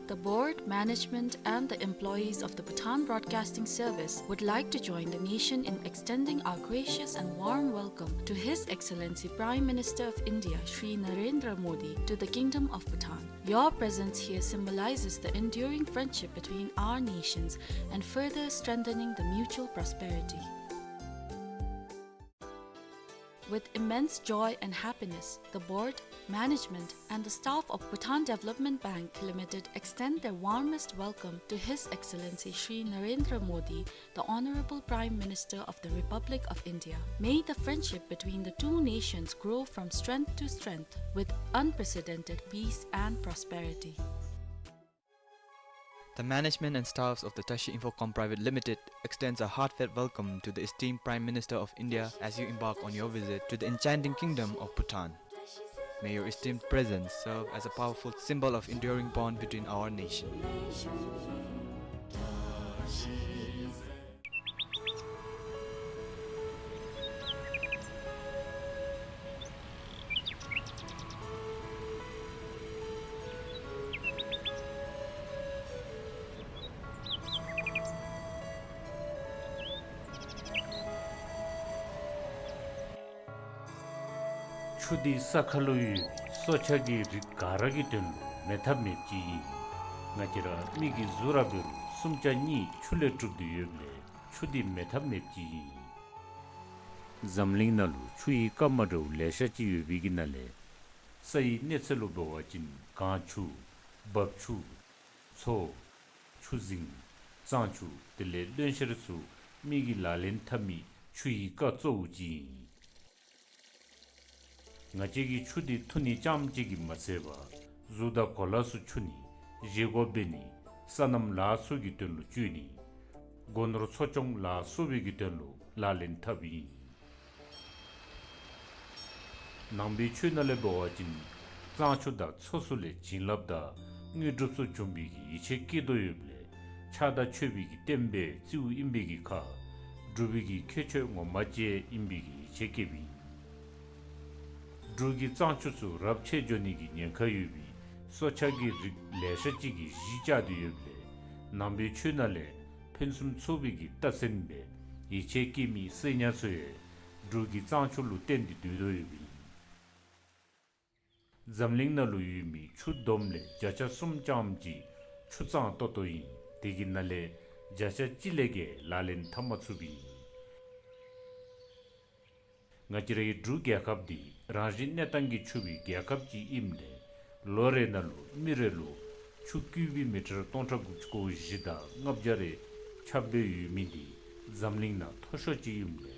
The board, management, and the employees of the Bhutan Broadcasting Service would like to join the nation in extending our gracious and warm welcome to His Excellency Prime Minister of India, Shri Narendra Modi, to the Kingdom of Bhutan. Your presence here symbolizes the enduring friendship between our nations and further strengthening the mutual prosperity. With immense joy and happiness, the board, management, and the staff of Bhutan Development Bank Limited extend their warmest welcome to His Excellency Shri Narendra Modi, the Honorable Prime Minister of the Republic of India. May the friendship between the two nations grow from strength to strength with unprecedented peace and prosperity. The management and staffs of the Tashi Infocom Private Limited extends a heartfelt welcome to the esteemed Prime Minister of India as you embark on your visit to the enchanting kingdom of Bhutan. May your esteemed presence serve as a powerful symbol of enduring bond between our nation. ཆུ་འདི་ས་ཁ་ལུ་ཡོད་པའི་སྲོག་ཆགས་ཀྱི་རིགས་ག་ར་གི་དོན་ལུ་མེད་ཐབས་མེདཔ་ཅིག་ཨིན། ང་བཅས་ར་མི་གི་གཟུགས་ར་འབད་རུང་སུམ་ཆ་གཉིས་ཆུ་ལས་གྲུབ་སྟེ་ཡོདཔ་ལས་ཆུ་འདི་མེད་ཐབས་མེདཔ་ཅིག་ཨིན། འཛམ་གླིང་ནང་ལུ་ཆུ་ཡི་རྐ་མ་འདྲ་བོ་ལེ་ཤ་ཅིག་ཡོད་པའི་གི་ནང་ལས་ས་ཡི་གནས་ཚད་ལུ་འབད་བ་ཅིན་གངས་ཆུ་འབབ་ཆུ་མཚོ་ཆུ་རྫིང་གཙང་ཆུ་དེ་ལས་བློན་ཤེར་ཚུ་མི་གིས་ལག་ལེན་འཐབ་མི་ཆུ་ཡི་རྐ་གཙོ་བོ་ཅིག་ཨིན། ང་བཅས་ཀྱིས་ཆུ་འདི་འཐུང་ནི་རྐྱངམ་གཅིག་གིས་མ་ཚད་པར་གཟུགས་དང་གོ་ལ་ཚུ་འཁྱུ་ནི་བཞེས་སྒོ་འབད་ནི་སོ་ནམ་ལཱ་ཚུ་གི་དོན་ལུ་སྤྱོད་ནི་སྒོ་ནོར་འཚོ་སྐྱོང་ལ་སོགས་པའི་གི་དོན་ལུ་ལག་ལེན་འཐབ་ཨིན། ནང་པའི་ཆོས་ནང་ལས་འབད་བ་ཅིན་གཙང་ཆུ་དང་མཚོ་ཚུ་ལས་བྱིན་རླབས་དང་དངོས་གྲུབ་ཚུ་འབྱུང་བའི་གི་ཡིད་ཆེས་བསྐྱེད་དོ་ཡོདཔ་ལས་ཕྱག་དང་མཆོད་པའི་གི་རྟེན་སྦེ་བརྩིཝ་ཨིན་པའི་གི་ཁར་འབྲུག་པའི་གི་ཁྱད་ཆོས་ངོ་མ་ཅིག་ཨིན་པའི་གི་ཡིད་ཆེས་བསྐྱེདཔ་ཨིན། འབྲུག་གི་གཙང་ཆུ་ཚུ་རབས་ཆད་འགྱོ་ནི་གི་ཉེན་ཁ་ཡོད་པའི་སྲོག་ཆགས་ཀྱི་རིགས་ལེ་ཤ་ཅིག་གིས་གཞིས་བཅགས་ཏེ་ཡོདཔ་ལས་ནང་པའི་ཆོས་ནང་ལས་ཕུན་སུམ་ཚོགས་པའི་གི་རྟགས་མཚན་སྦེ་ཡིད་ཆེས་བསྐྱེད་མི་གསེར་ཉ་ཚུ་ཡང་འབྲུག་གི་གཙང་ཆུ་ལུ་བརྟེན་ཏེ་སྡོད་དོ་ཡོདཔ་ཨིན། འཛམ་གླིང་ནང་ལུ་ཡོད་མི་ཆུ་བསྡོམས་ལས་བརྒྱ་ཆ་གསུམ་ཙམ་ཅིག་ཆུ་གཙང་ཏོག་ཏོ་ཨིན། དེ་གི་ནང་ལས་བརྒྱ་ཆ་གཅིག་ལས་བརྒལ་ལག་ལེན་འཐབ་མ་ཚུགསཔ་ཨིན། ང་བཅས་རའི་འབྲུག་རྒྱལ་ཁབ་འདི་རང་བཞིན་གནས་སྟངས་ཀྱིས་ཕྱུག་པའི་རྒྱལ་ཁབ་ཅིག་ཨིནམ་ལས་ལོ་རེ་ནང་ལུ་མི་རེ་ལུ་ཆུ་ཀུ་བིག་མི་ཊར་སྟོང་ཕྲག་དགུ་བཅུ་གོ་བཞི་དང་ལྔ་བརྒྱ་རེ་ཁྱབ་སྦེ་ཡོད་མི་འདི་འཛམ་གླིང་ནང་མཐོ་ཤོས་ཅིག་ཨིནམ་ལས་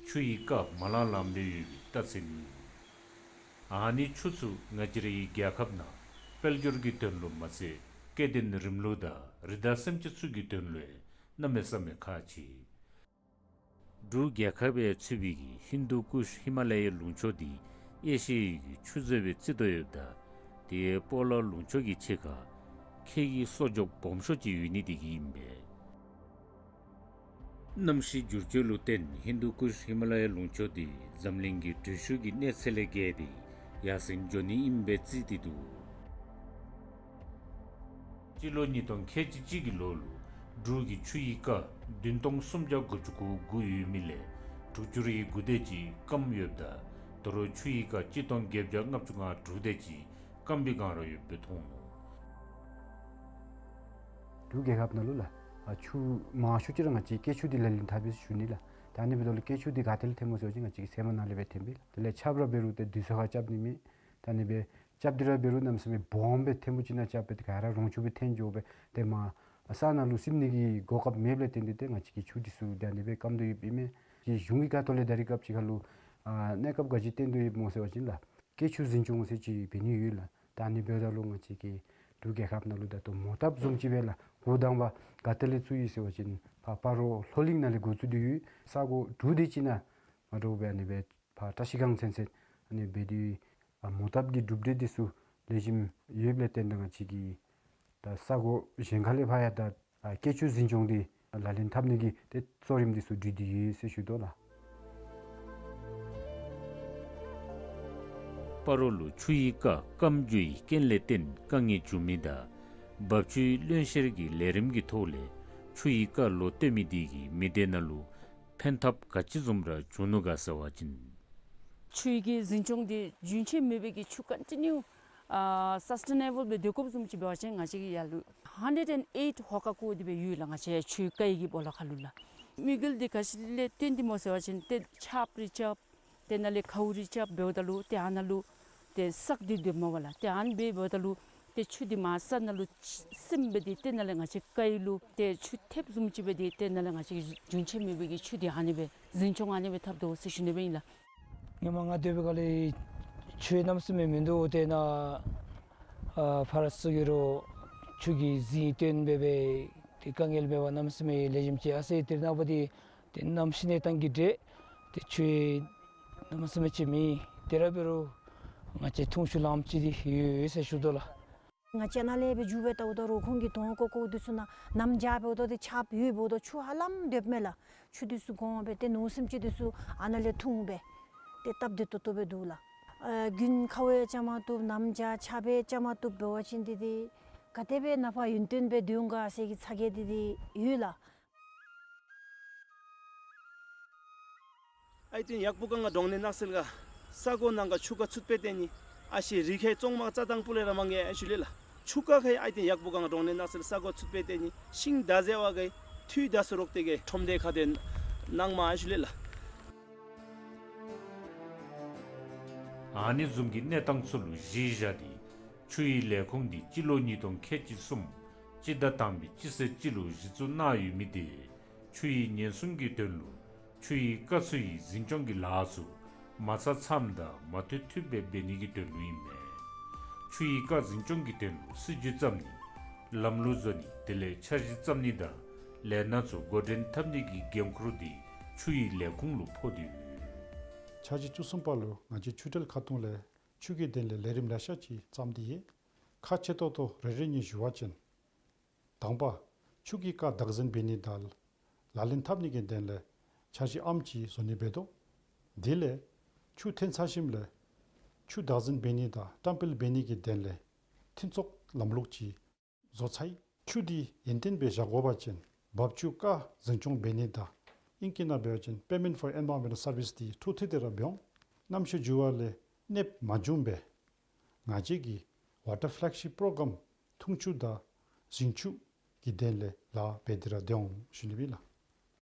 ཆུ་ཡི་རྐ་མ་ལང་ལངམ་སྦེ་ཡོད་པའི་རྟགས་མཚན་ཨིན། ཨ་ནི་ཆུ་ཚུ་ང་བཅས་རའི་རྒྱལ་ཁབ་ནང་དཔལ་འབྱོར་གྱི་དོན་ལུ་མ་ཚད་སྐྱེ་ལྡན་རིམ་ལུགས་དང་རི་དྭགས་སེམས་ཅན་ཚུ་གི་དོན་ལུ་ཡང་གནམ་མེད་ས་མེད་ཁག་ཆེ། འབྲུག་རྒྱལ་ཁབ་ཡང་ཚུད་པའི་གི་ཧིན་དུ་ཀུཤ་ཧི་མ་ལ་ཡའི་ལུང་ཕྱོགས་འདི་ཨེ་ཤི་ཡའི་གི་ཆུ་མཛོད་སྦེ་བརྩི་དོ་ཡོདཔ་ད་དེ་སྤོ་ལོ་ལུང་ཕྱོགས་ཀྱི་ཕྱེད་ཀ་ཁྱེགས་ཀྱི་གསོག་འཇོག་སྦོམ་ཤོས་ཅིག་ཡོད་ནི་དེ་གིས་ཨིན་པས། གནམ་གཤིས་འགྱུར་བཅོས་ལུ་བརྟེན་ཧིན་དུ་ཀུཤ་ཧི་མ་ལ་ཡའི་ལུང་ཕྱོགས་འདི་འཛམ་གླིང་གི་དྲོད་ཤུགས་ཀྱི་གནས་ཚད་ལས་བརྒལ་ཏེ་ཡར་སེང་འགྱོ་ནི་ཨིན་པའི་རྩིས་ཏེ་འདུག། སྤྱི་ལོ་ཉིས་སྟོང་ཁལ་གཅིག་གཅིག་གི་ལོ་ལུ་འབྲུག་གི་ཆུ་ཡི་རྐ་བདུན་སྟོང་སུམ་བརྒྱ་དགུ་བཅུ་གོ་དགུ་ཡོད་མི་ལས་དྲུག་ཅུ་རེ་དགུ་དེ་ཅིག་སྐམ་ཡོདཔ་ད་དོ་རུང་ཆུ་ཡི་རྐ་གཅིག་སྟོང་བརྒྱད་བརྒྱ་ལྔ་བཅུ་ང་དྲུག་དེ་ཅིག་སྐམ་པའི་སྒང་ར་ཡོདཔ་སྦེ་མཐོང་ནུག། འབྲུག་རྒྱལ་ཁབ་ནང་ལུ་ལགས་ཨ་ཆུ་མང་ཤོས་ཅིག་ར་ང་བཅས་ཀྱིས་སྐྱེད་ཆུ་འདི་ལག་ལེན་འཐབ་ཡི་ཟེར་ཞུ་ནི་ལགས། ད་ཨ་ནི་འབདཝ་ད་ལུ་སྐྱེད་ཆུ་འདི་ག་ཏེ་ལས་ཐོནམ་སྨོ་ཟེར་བ་ཅིན་ང་བཅས་ཀྱིས་ཚལ་མ་ནང་ལས་སྦེ་ཐོན་པས་ལགས། དེ་ལས་ཆརཔ་ར་འབད་རུང་ཏེ་དུས་ཚོད་ཁར་རྐྱབ་ནི་མེད། ད་ཨ་ནི་སྦེ་རྐྱབ་སྟེ་ར་འབད་རུང་གནམ་མེད་ས་མེད་སྦོམ་སྦེ་ཐོན་པ་ཅིན་ནང་རྐྱབ་སྦེ་ཏེ་ག་ར་རོང་ཆུ་སྦེ་ཐོན་འགྱོ་སྦེ་ཏེ་མར་ས་ནང་ལུ་སིམ་ནི་གི་གོ་སྐབས་མེདཔ་ལས་བརྟེན་ཏེ་ཏེ་ང་བཅས་ཀྱིས་ཆུ་འདི་ཚུ་ད་ཨ་ནི་སྦེ་སྐམ་དོ་ཡོདཔ་ཨིན་མས། ཏེ་གཞུང་གི་ཁ་ཐུག་ལས་ད་རིས་སྐབས་ཅིག་ཁར་ལུ་ཨ་གནས་སྐབས་ག་ཅི་སྟོན་དོ་ཡོདཔ་སྨོ་ཟེར་བ་ཅིན་ལགས་སྐྱེད་ཆུ་འཛིན་སྐྱོང་ཟེར་ཅིག་འབད་ནི་ཡོད་ལགས། ད་ཨ་ནི་འབདཝ་ད་ལུ་ང་བཅས་ཀྱི་འབྲུག་རྒྱལ་ཁབ་ནང་ལུ་ད་ལྟོ་མོ་བཏབ་བཟུམ་ཅིག་སྦེ་ལགས་འགོ་དང་པ་ག་ཏེ་ལས་བཙུགས་ཡི་ཟེར་བ་ཅིན་ཕར་སྤ་རོ་ལྷོ་གླིང་ནང་ལས་འགོ་བཙུགས་ཏེ་ཡོད། ས་གོ་དྲུག་དེ་ཅིག་ནང་མ་འདྲཝ་སྦེ་ཨ་ནི་སྦེ་ཕར་བཀྲ་ཤིས་སྒང་ཚུན་ཚོད་ཨ་ནི་སྦེ་ཏེ་ཨ་མོ་བཏབ་ཀྱི་གྲུབ་འབྲས་འདི་ཚུ་ལེགས་ཤོམ་ཡོདཔ་ལས་བརྟེན་ཏེ་ང་བཅས་ཀྱིས་ད་ས་གོ་གཞན་ཁ་ལས་ཕར་ཡང་ད་ཨ་སྐྱེད་ཆུ་འཛིན་སྐྱོང་འདི་ལག་ལེན་འཐབ་ནི་གི་ཏེ་གཙོ་རིམ་འདི་ཚུ་བསྒྲིགས་ཏེ་ཡོད་ཟེར་ཞུ་དོ་ལགས། སྤ་རོ་ལུ་ཆུ་ཡི་རྐ་སྐམ་རྒྱུ་ཡི་རྐྱེན་ལས་བརྟེན་དཀའ་ངལ་བྱུང་མི་དང་འབབ་ཆུའི་བློན་བཤེར་གྱི་ལས་རིམ་གྱི་ཐོག་ལས་ཆུ་ཡི་རྐ་ལོག་བཏོན་མི་དེ་གིས་མི་སྡེ་ནང་ལུ་ཕན་ཐབས་ག་ཅི་བཟུམ་ར་བྱུང་ནུག་ག་ཟེར་བ་ཅིན། ཆུ་ཡི་གི་འཛིན་སྐྱོང་འདི་རྒྱུན་ཆད་མེད་པའི་གི་ཆུ་ཀོན་ཊི་ནིའུ་ཨ་སཱསི་ཊེ་ནེ་བཱལ་སྦེ་སྡོད་དགོཔ་བཟུམ་ཅིག་འབད་བ་ཅིན་ང་བཅས་ཀྱི་ཡར་ལུ་ཧན་ཌེཌ་ཨེན་ཨེཊ་ཧོ་ཀ་བཀོ་སྟེ་སྦེ་ཡོད་ལགས། ང་བཅས་ཆུ་རྐ་ཡི་གི་སྦོ་ལོགས་ཁར་ལུ་ལགས། དམིགས་ཡུལ་འདི་ག་ཅི་ལས་བརྟེན་ཏེ་སྨོ་ཟེར་བ་ཅིན་ཏེ་ཆརཔ་རེ་རྐྱབ་དེ་ནང་ལས་ཁཝ་རེ་རྐྱབ་འབདཝ་ད་ལུ་ཏེ་ཨ་ནཱ་ལུ་ཏེ་སག་སྟེ་སྡོདཔ་མས་ལགས། ཏེ་ཨ་ནི་སྦེ་འབདཝ་ད་ལུ་ཏེ་ཆུ་འདི་མར་ས་ནང་ལུ་སིམ་སྦེ་ཏེ་ཏེ་ནཱ་ལས་ང་བཅས་རྐ་ཡི་ལུ་ཏེ་ཆུ་ཐེབས་བཟུམ་ཅིག་སྦེ་ཏེ་ཏེ་ནཱ་ལས་ང་བཅས་རྒྱུན་ཆད་མེད་པའི་གི་ཆུ་འདི་ཨ་ནི་སྦེ་འཛིན་སྐྱོང་ཨ་ནི་སྦེ་འཐབ་དོ་ཟེར་ཞུ་ནི་སྦེ་ཨིན་ལགས། ཧེ་མ་ང་སྡོད་པའི་སྒང་ལས་ཆུ་གནམ་མེད་ས་མེད་མིན་འདུག། ཏེ་ནཱ་ཨ་ཕར་ཚུར་གྱི་རོགས་ཆུ་གི་འཛིན་སྐྱོང་འབད་བའི་ཏེ་དཀའ་ངལ་མེད་པར་གནམ་མེད་ས་མེད་ལེགས་ཤོམ་ཅིག་ཨ་ཟེར། ཏེ་ནངས་པ་འདི་ཏེ་གནམ་གཤིས་གནས་སྟངས་ཀྱི་འདྲ་ཏེ་ཆུ་གནམ་མེད་ས་མེད་ཅིག་མེད། ཏེ་ར་འབད་རུང་ང་བཅས་འཐུང་ཆུ་ལངམ་ཅིག་འདི་ཡོད་ཟེར་ཞུ་དོ་ལགས། ང་བཅས་ནཱ་ལས་སྦེ་འགྱོ་སྦེ་བལྟཝ་ད་རུང་ཁོང་གི་དོང་ཀོ་ཀོ་འདི་ཚུ་ནང་གནམ་བྱཱར་འབདཝ་ད་ཏེ་ཆརཔ་ཡོདཔ་འབདཝ་ད་ཆུ་ཧ་ལམ་སྡོདཔ་མས་ལགས། ཆུ་འདི་ཚུ་གོ་སྦེ་ཏེ་ནོར་སེམས་ཅན་འདི་ཚུ་ཨ་ནཱ་ལས་འཐུང་སྦེ་ཏེ་སྟབས་བདེ་ཏོག་ཏོ་སྦེ་འདུག་ལགས། ཨ་དགུན་ཁཝ་ཡང་རྐྱབ་མ་བཏུབ། གནམ་བྱཱར་ཆརཔ་ཡང་རྐྱབ་མ་བཏུབ་འབད་བ་ཅིན་འདི་འདི་ག་དེ་སྦེ་ནཱ་ཕར་ཡུན་བརྟན་སྦེ་སྡོད་འོང་ག་ཟེར་གྱི་ཚ་གྱང་འདི་འདི་ཡོད་ལགས། ཨའི་ཏེན་ཡག་པོ་གང་ག་གྲོང་གནས་ནགས་ཚལ་ག་ས་གོ་ནང་ག་ཆུ་རྐ་ཚུད་པའི་ཏེ་ནི་ཨ་ཤི་རི་ཁའི་བཙོང་མ་རྩྭ་ཐང་སྤུ་ལས་ར་མང་ངེ་ཨ་ཤུ་ལེ་ལགས། ཆུ་རྐ་ཁའི་ཨའི་ཏེན་ཡག་པོ་གང་ག་གྲོང་གནས་ནགས་ཚལ་ས་གོ་ཚུད་པའི་ཏེ་ནི་ཤིང་དར་ཟེར་བ་གི་འཐུས་དར་སུ་རོག་ཏེ་གི་ཁྲོམ་སྡེ་ཁ་ཏེ་གནང་མ་ཨ་ཤུ་ལེ་ལགས། ཨ་ནི་བཟུམ་གྱི་གནས་སྟངས་ཚུ་ལུ་གཞི་བཞག་སྟེ་ཆུ་ཡི་ལས་ཁུངས་འདི་སྤྱི་ལོ་ཉིས་སྟོང་ཁལ་གཅིག་གསུམ་སྤྱི་ཟླ་དང་པའི་སྤྱི་ཚེས་གཅིག་ལུ་གཞི་བཙུགས་གནང་ཡོད་མི་འདི་ཆུ་ཡི་ཉེན་སྲུང་གི་དོན་ལུ་ཆུ་ཡི་རྐ་ཚུ་ཡི་འཛིན་སྐྱོང་གི་ལཱ་ཚུ་མ་ཚར་མཚམས་དང་མ་ཐུབ་ཐུབ་སྦེ་འབད་ནི་གི་དོན་ལུ་ཨིན་མས། ཆུ་ཡི་རྐ་འཛིན་སྐྱོང་གི་དོན་ལུ་སྲིད་ཇུས་བརྩམ་ནི་ལམ་ལུགས་བཟོ་ནི་དེ་ལས་འཆར་གཞི་བརྩམ་ནི་དང་ལས་སྣ་ཚུ་འགོ་འདྲེན་འཐབ་ནི་གི་འགན་ཁུར་འདི་ཆུ་ཡི་ལས་ཁུངས་ལུ་ཕོག་སྟེ་ཡོད། འཆར་གཞི་བཅུ་གསུམ་པ་ལུ་ང་བཅས་ཆུ་འབྲེལ་ཁ་ཐུག་ལས་ཆུ་གི་དོན་ལས་ལས་རིམ་ལེ་ཤ་ཅིག་བརྩམས་ཏེ་ཡོད། ཁག་ཆེ་ཏོག་ཏོ་རེ་རེ་གཉིས་ཞུ་བ་ཅིན། དང་པ། ཆུ་གི་རྐ་བདག་འཛིན་འབད་ནི་དང་ལག་ལེན་འཐབ་ནི་གི་དོན་ལས་འཆར་གཞི་ཨམ་ཅིག་བཟོ་ནི་འབད་དོ། དེ་ལས་ཆུ་ཐོན་ཚར་ཞིནམ་ལས་ཆུ་བདག་འཛིན་འབད་ནི་དང་བཀྲམ་སྤེལ་འབད་ནི་གི་དོན་ལས་མཐུན་ཚོགས་ལམ་ལུགས་ཅིག་བཟོ་ཚར་ཡི། ཆུ་འདི་ཡུན་བརྟན་སྦེ་བཞག་དགོ་པ་ཅིན་འབབ་ཆུ་རྐ་འཛིན་སྐྱོང་འབད་ནི་དང་ཨིང་སྐད་ནང་འབད་བ་ཅིན་Payment for Environmental Service འདི་འཕྲོ་མཐུད་དེ་ར་འབད་འོང་། གནམ་གཤིས་འགྱུར་བ་ལས་གནོདཔ་མ་བྱུང་པའི་ང་བཅས་ཀྱི་Water Flagship Program འཐུང་ཆུ་དང་ཞིང་ཆུ་གི་དོན་ལས་ལཱ་འབད་དེ་ར་སྡོད་འོང་ཞུ་ནི་ཨིན་ལགས།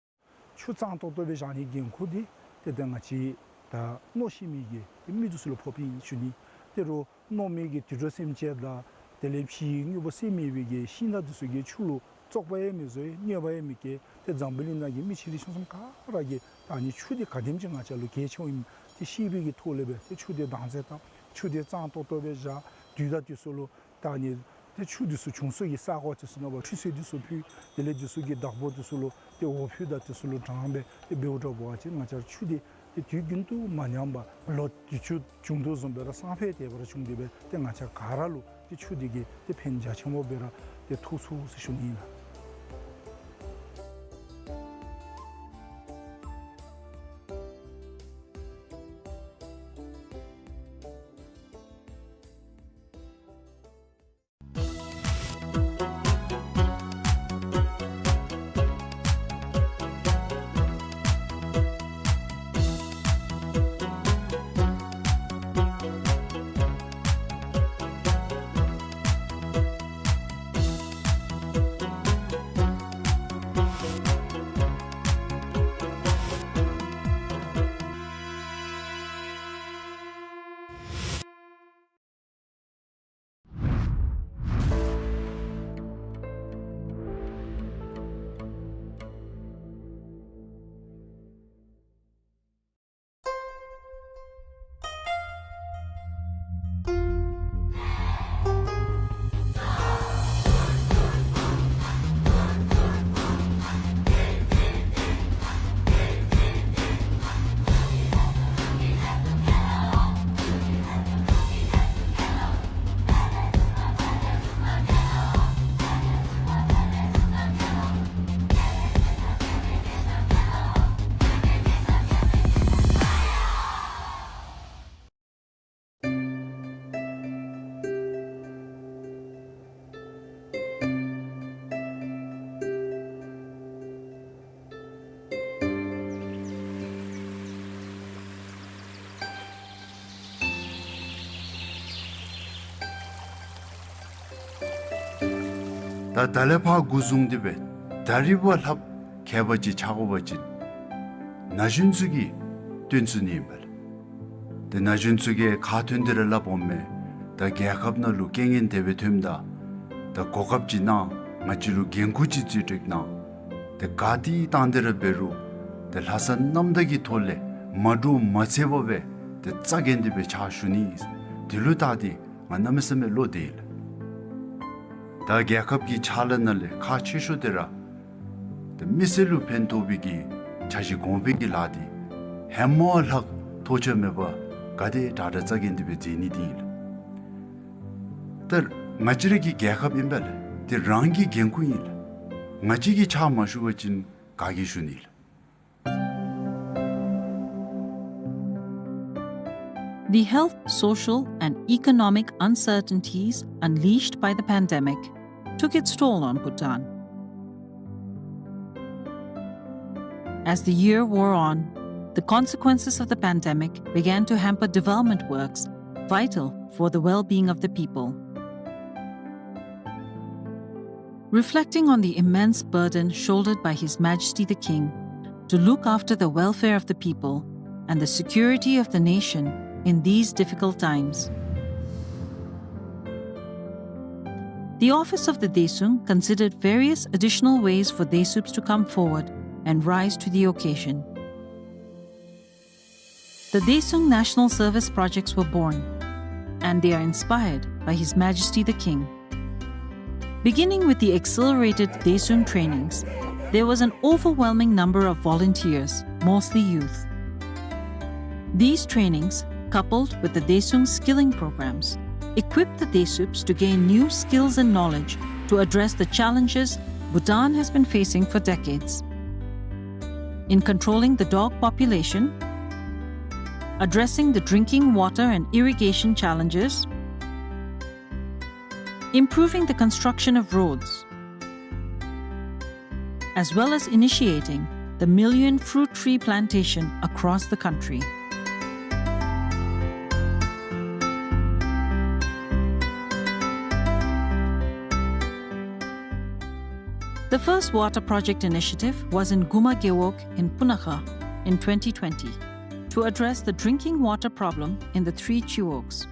ཆུ་གཙང་ཏོག་ཏོ་སྦེ་བཞག་ནིའི་འགན་ཁུར་འདི་ཏེ་ད་ང་བཅས་ད་མནོ་ཤེས་མི་གི་མི་འདི་ཚུ་ལུ་ཕོགཔ་ཨིན་ཞུ་ནི། ཏེ་རོགས་མནོ་མི་གི་དུད་འགྲོ་སེམས་ཅན་དང་དེ་ལས་ཕྱིའི་དངོས་པོ་ཟེར་མེད་པའི་གི་ཤིང་སྣ་འདི་ཚུ་གིས་ཆུ་ལུ་བཙོག་པ་ཡང་མི་བཟོ་གནོད་པ་ཡང་མི་བཀལ། ཏེ་འཛམ་བུ་གླིང་ནང་གི་མི་ཆེ་འབྲིང་ཆུང་གསུམ་ག་ར་གིས་ད་ཨ་ནི་ཆུ་འདི་ག་དེམ་ཅིག་ང་བཅས་ལུ་གལ་ཆེཝ་ཨིནམ་འདི་ཤེས་པའི་གི་ཐོག་ལས་སྦེ་ཏེ་ཆུ་འདི་བདག་འཛིན་འཐབ། ཆུ་འདི་གཙང་ཏོག་ཏོ་སྦེ་བཞག། དུས་དང་དུས་སུ་ལུ་ད་ཨ་ནི་ཏེ་ཆུ་འདི་ཚུ་བྱུང་ས་གི་ས་གོ་འདི་ཚུ་ནང་ཕར་ཁྲུས་གསོལ་འདི་ཚུ་ཕུལ། དེ་ལས་འདི་ཚུ་གི་བདག་པོ་འདི་ཚུ་ལུ་ཏེ་འོ་ཕུལ་དང་འདི་ཚུ་ལུ་དྲང་སྦེ་ཏེ་འབདཝ་འདྲཝ་འབད་བ་ཅིན་ང་བཅས་ར་ཆུ་འདི་ཏེ་དུས་རྒྱུན་དུ་མ་ཉམས་པར་ལོ་དུས་ཅི་བྱུང་དོ་བཟུམ་སྦེ་ར་སང་ཕོད་དེ་སྦེ་ར་བྱུང་སྟེ་སྦེ་ཏེ་ང་བཅས་ག་ར་ལུ་ཏེ་ཆུ་འདི་གིས་ཏེ་ཕན་རྒྱ་ཆེན་པོ་སྦེ་ར་ཏེ་ཐོགས་ཚུགས་ཟེར་ཞུ་ནི་ཨིན་ལགས། ད་ད་ལས་ཕར་འགོ་བཟུང་སྟེ་སྦེ་ད་རིས་བ་ལྷགཔ་མཁས་པ་ཅིག་ཆགས་དགོ་པ་ཅིན་ན་གཞོན་ཚུ་གིས་སྟོན་ཚུགས་ནི་ཨིན་པས་ལགས། ཏེ་ན་གཞོན་ཚུ་གིས་ཁ་ཐོན་ཏེ་ར་སླབ་འོང་མས། ད་རྒྱལ་ཁབ་ནང་ལུ་རྐྱེན་ངན་དེ་སྦེ་ཐོནམ་ད་ད་གོ་སྐབས་ཅིག་གནང་། ང་བཅས་ལུ་འགན་ཁུར་ཅིག་བརྩི་སྤྲོད་གནང་། ཏེ་ག་ཏེ་བཏང་སྟེ་ར་འབད་རུང་ཏེ་ལྷག་བསམ་རྣམ་དག་གི་ཐོག་ལས་མ་འདྲོག་མ་འཚེར་བར་སྦེ་ཏེ་རྩ་འགེངས་ཏེ་སྦེ་ཕྱག་ཞུ་ནི། དེ་ལུ་བལྟ་སྟེ་ང་གནམ་མེད་ས་མེད་བློ་བདེ་ཡི་ལགས། ད་རྒྱལ་ཁབ་ཀྱི་ཕྱག་ལཱ་ནང་ལས་ཁག་ཆེ་ཤོས་དེ་ར་ཏེ་མི་སེར་ལུ་ཕན་ཐོགས་པའི་གི་འཆར་གཞི་གོང་འཕེལ་གྱི་ལཱ་འདི་ཧེ་མ་ལྷག་ཐོགས་ཆགས་མེད་པར་ག་དེ་དྲག་དྲག་རྩ་འགེངས་ཏེ་སྦེ་མཛད་ནི་འདི་ཨིན་ལགས། ད་ང་བཅས་ར་གི་རྒྱལ་ཁབ་ཨིན་པས་ལགས། འདི་རང་གི་འགན་ཁུར་ཨིན་ལགས། ང་བཅས་ཀྱིས་ཕྱག་མ་ཞུ་བ་ཅིན་ག་གིས་ཞུ་ནི་ལགས། The health, social, and economic uncertainties unleashed by the pandemic took its toll on Bhutan. As the year wore on, the consequences of the pandemic began to hamper development works vital for the well-being of the people. Reflecting on the immense burden shouldered by His Majesty the King to look after the welfare of the people and the security of the nation in these difficult times, the office of the Daesung considered various additional ways for Daesups to come forward and rise to the occasion. The Daesung National Service projects were born, and they are inspired by His Majesty the King. Beginning with the accelerated Daesung trainings, there was an overwhelming number of volunteers, mostly youth. These trainings, coupled with the Daesung skilling programs, equipped the Daesups to gain new skills and knowledge to address the challenges Bhutan has been facing for decades in controlling the dog population, addressing the drinking water and irrigation challenges, improving the construction of roads, as well as initiating the million fruit tree plantation across the country. The first water project initiative was in Guma Gewog in Punakha in twenty twenty to address the drinking water problem in the three Chiwogs.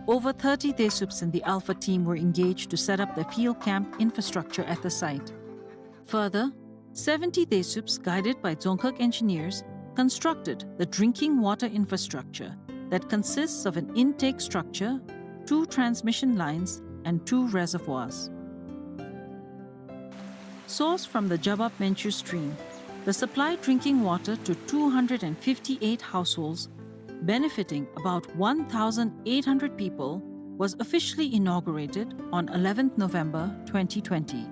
Over thirty Daesups in the Alpha team were engaged to set up the field camp infrastructure at the site. Further, seventy Daesups, guided by Dzongkhag engineers, constructed the drinking water infrastructure that consists of an intake structure, two transmission lines, and two reservoirs. Sourced from the Jabab Menchu stream, the supplied drinking water to two hundred and fifty-eight households, benefiting about one thousand eight hundred people, was officially inaugurated on eleventh November twenty twenty.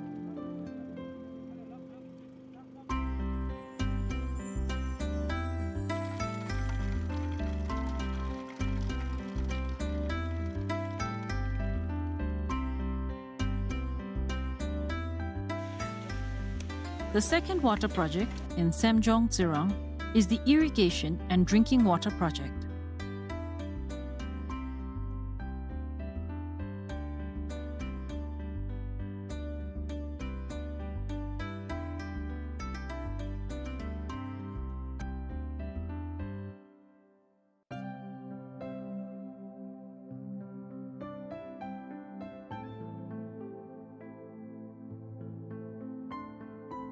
The second water project in Semjong Tsirang is the irrigation and drinking water project.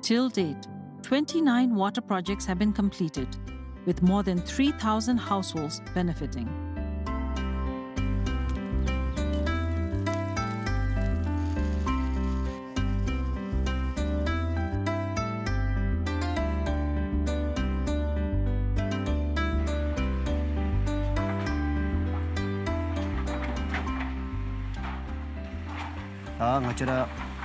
Till date, twenty-nine water projects have been completed, with more than three thousand households benefiting. ད་ང་བཅས་ར་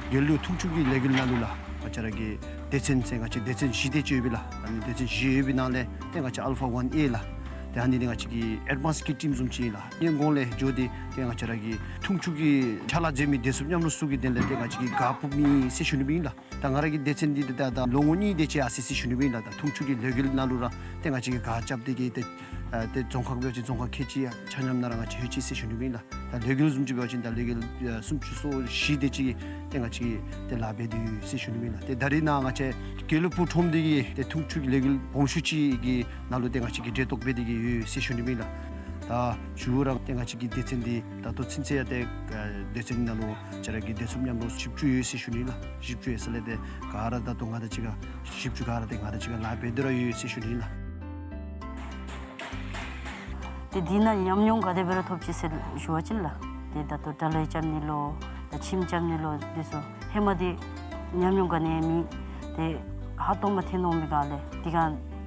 རྒྱལ་གླུ་ཐུགས་སྐྱོང་གི་ལས་འགུལ་ནང་ལུ་ལགས། ང་བཅས་ར་གི་སྡེ་ཚན་ཟེར་ང་བཅས་སྡེ་ཚན་བཞི་དེ་ཅིག་ཡོད་པས་ལགས། ཨ་ནི་སྡེ་ཚན་བཞི་ཡོད་པའི་ནང་ལས་ཏེ་ང་བཅས་ཨལ་ཕ་ཝན་ཨེ་ལགས། ཏེ་ཨ་ནི་འདི་ང་བཅས་ཀྱི་ཨེཌ་ཝཱནསི་ཀིཊ་ཊིམ་བཟུམ་ཅིག་ཨིན་ལགས། ཨ་ནི་གོང་ལས་འགྱོ་སྟེ་ཏེ་ང་བཅས་ར་གི་འཐུང་ཆུ་གི་ཕྱག་ལཱ་མཛད་མི་བདེ་སྲུངཔ་མཉམ་རོགས་ཚུ་གི་དོན་ལས་ཏེ་ང་བཅས་ཀྱིས་གཱ་ཕུབ་ནི་ཟེར་ཞུ་ནི་སྦེ་ཨིན་ལགས། ད་ང་ར་གི་སྡེ་ཚན་འདི་ཏེ་ད་ད་ལོ་ངོ་གཉིས་དེ་ཅིག་ཡར་སོ་ཡི་ཟེར་ཞུ་ནི་སྦེ་ཨིན་ལགས། ད་འཐུང་ཆུ་གི་ལས་འགུལ་ནང་ལུ་ར་ཏེ་ང་བཅས་ཀྱིས་གཱ་རྐྱབ་སྟེ་གི་ཏེ་ཨ་ཏེ་རྫོང་ཁག་འབད་བ་ཅིན་རྫོང་ཁག་ཁལ་གཅིག་ཡང་ཆ་མཉམ་ནང་ར་ང་བཅས་ལྷོད་ཅི་ཟེར་ཞུ་ནི་སྦེ་ཨིན་ལགས། ད་ལས་འགུལ་བཟུམ་ཅིག་འབད་བ་ཅིན་ད་ལས་འགུལ་ཨ་སུམ་ཅུ་སོ་བཞི་དེ་ཅིག་ཏེ་ང་བཅས་ཏེ་ལཱ་འབད་དེ་ཡོད་ཟེར་ཞུ་ནི་སྦེ་ཨིན་ལགས། ཏེ་ད་རེས་ནཱ་ང་བཅས་དགེ་ལེགས་ཕུག་ཁྲོམ་སྡེ་གི་ཏེ་འཐུང་ཆུ་གི་ལས་འགུལ་སྦོམ་ཤོས་ཅིག་གི་ནང་ལུ་ཏེ་ང་བཅས་ཀྱིས་གྲལ་གཏོགས་འབད་དེ་གི་ཡོད་ཟེར་ཞུ་ནི་སྦེ་ཨིན་ལགས། ད་མཇུག་ར་ཏེ་ང་བཅས་ཀྱི་སྡེ་ཚན་འདི་ད་ལྟོ་ཚུན་ཚོད་ཡང་ཏེ་ཨ་སྡེ་ཚན་ནང་ལུ་ང་བཅས་ར་གི་བདེ་སྲུངཔ་མཉམ་རོགས་བཞི་བཅུ་ཡོད་ཟེར་ཞུ་ནི་ཨིན་ལགས། བཞི་བཅུ་ཡོད་ས་ལས་ཏེ་ག་ར་ད་ལྟོ་ང་དང་གཅིག་ཁར་བཞི་བཅུ་ག་ར་ཏེ་ང་དང་གཅིག་ཁར་ལཱ་འབད་དེ་ར་ཡོད་ཟེར་ཞུ་ནི་ཨིན་ལགས། ཏེ་འདི་ནང་ཉམས་མྱོང་ག་དེ་སྦེ་ར་ཐོབ་ཅི་ཟེར་ཞུ་བ་ཅིན་ལགས། ཏེ་ད་ལྟོ་དྲ་ལམ་རྐྱབ་ནི་ལོ་ད་ཁྱིམ་རྐྱབ་ནི་ལོ་འདི་ཚུ་ཧེ་མ་འདི་ཉམས་མྱོང་ག་ནི་ཡང་མེད། ཏེ་ཧ་ཏོ་མ་ཐོན་འོང་མི་ག་ལས་འདི་ག་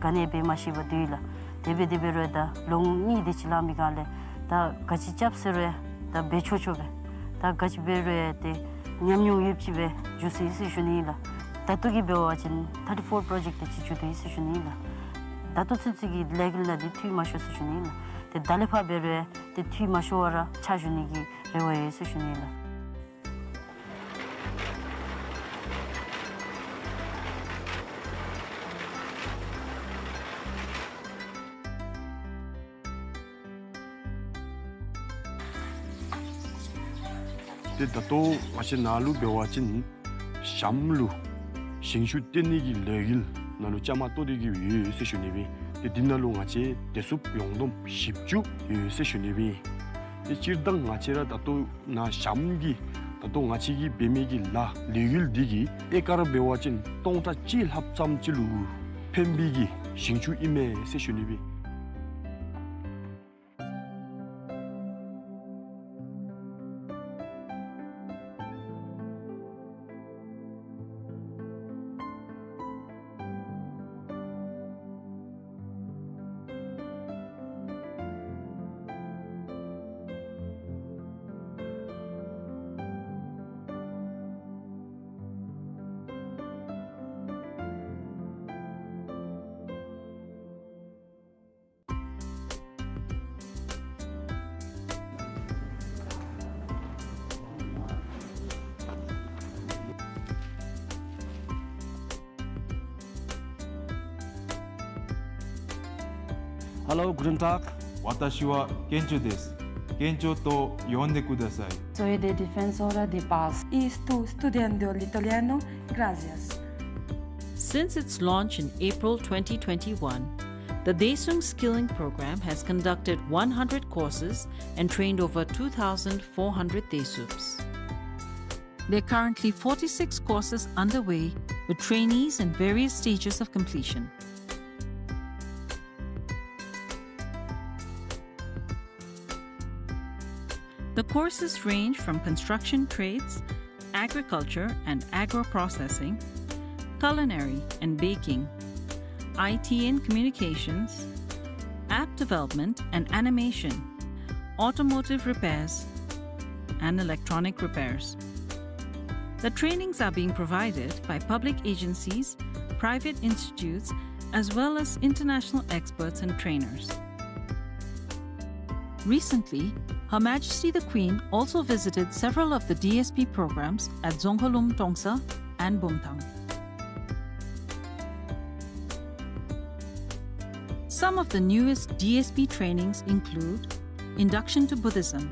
ག་ནི་འབད་མ་ཤེས་པར་སྡོད་ཡི་ལགས། དེ་འབད་དེ་འབད་རུང་ད་ལོ་ངོ་གཉིས་དེ་ཅིག་ལང་མི་ག་ལས་ད་ག་ཅི་རྐྱབ་ཟེར་རུང་ད་འབད་ཆོག་ཆོག་སྦེ་ད་ག་ཅི་འབད་རུང་ཏེ་ཉམས་མྱོང་ཡོདཔ་ཅིག་སྦེ་འགྱོ་སོ་ཡི་ཟེར་ཞུ་ནི་ཨིན་ལགས། ད་ལྟོ་གི་འབད་བ་ཅིན་ཐར་ཊི་ཕོར་པྲོ་ཇེཀཊ་དེ་ཅིག་འགྱོ་དོ་ཡི་ཟེར་ཞུ་ནི་ཨིན་ལགས། ད་ལྟོ་ཚུན་ཚོད་ཀྱི་ལས་འགུལ་ནང་འདི་འཐུས་མ་ཤོར་ཟེར་ཞུ་ནི་ཨིན་ལགས། ཏེ་ད་ལས་ཕར་འབད་རུང་ཏེ་འཐུས་མ་ཤོར་བར་ར་ཕྱག་ཞུ་ནི་གི་རེ་བ་ཡོད་ཟེར་ཞུ་ནི་ཨིན་ལགས། ཏེ་ད་ལྟོ་ང་བཅས་ནཱ་ལུ་འབད་བ་ཅིན་ཞྭམོ་ལུ་ཞིང་ཆུ་བཏོན་ནི་གི་ལས་འགུལ་ནང་ལུ་བཅའ་མར་གཏོགས་ཏེ་གི་ཡོད་ཟེར་ཞུ་ནི་སྦེ། ཏེ་འདི་ནང་ལུ་ང་བཅས་བདེ་སྲུངཔ་ཡོངས་བསྡོམས་བཞི་བཅུ་ཡོད་ཟེར་ཞུ་ནི་སྦེ། ཏེ་སྤྱིར་བཏང་ང་བཅས་ར་ད་ལྟོ་ནཱ་ཞྭམོ་གི་ད་ལྟོ་ང་བཅས་ཀྱིས་འབད་མི་གི་ལཱ་ལས་འགུལ་འདི་གིས་ཨེ་ཀར་འབད་བ་ཅིན་སྟོང་ཕྲག་གཅིག་ལྷགཔ་ཙམ་ཅིག་ལུ་ཕན་པའི་གི་ཞིང་ཆུ་ཨིན་མས་ཟེར་ཞུ་ནི་སྦེ། Hello, guten Tag. 私はケンチョです。ケンチョと呼んでください。Soy de Defensora de Paz. Y estoy estudiando el italiano. Gracias. Since its launch in April twenty twenty-one, the Daesung Skilling Program has conducted one hundred courses and trained over two thousand four hundred Daesups. There are currently forty-six courses underway, with trainees in various stages of completion. The courses range from construction trades, agriculture and agro-processing, culinary and baking, I T and communications, app development and animation, automotive repairs, and electronic repairs. The trainings are being provided by public agencies, private institutes, as well as international experts and trainers. Recently, Her Majesty the Queen also visited several of the D S P programs at Dzongkhalum Tongsa and Bumthang. Some of the newest D S P trainings include Induction to Buddhism,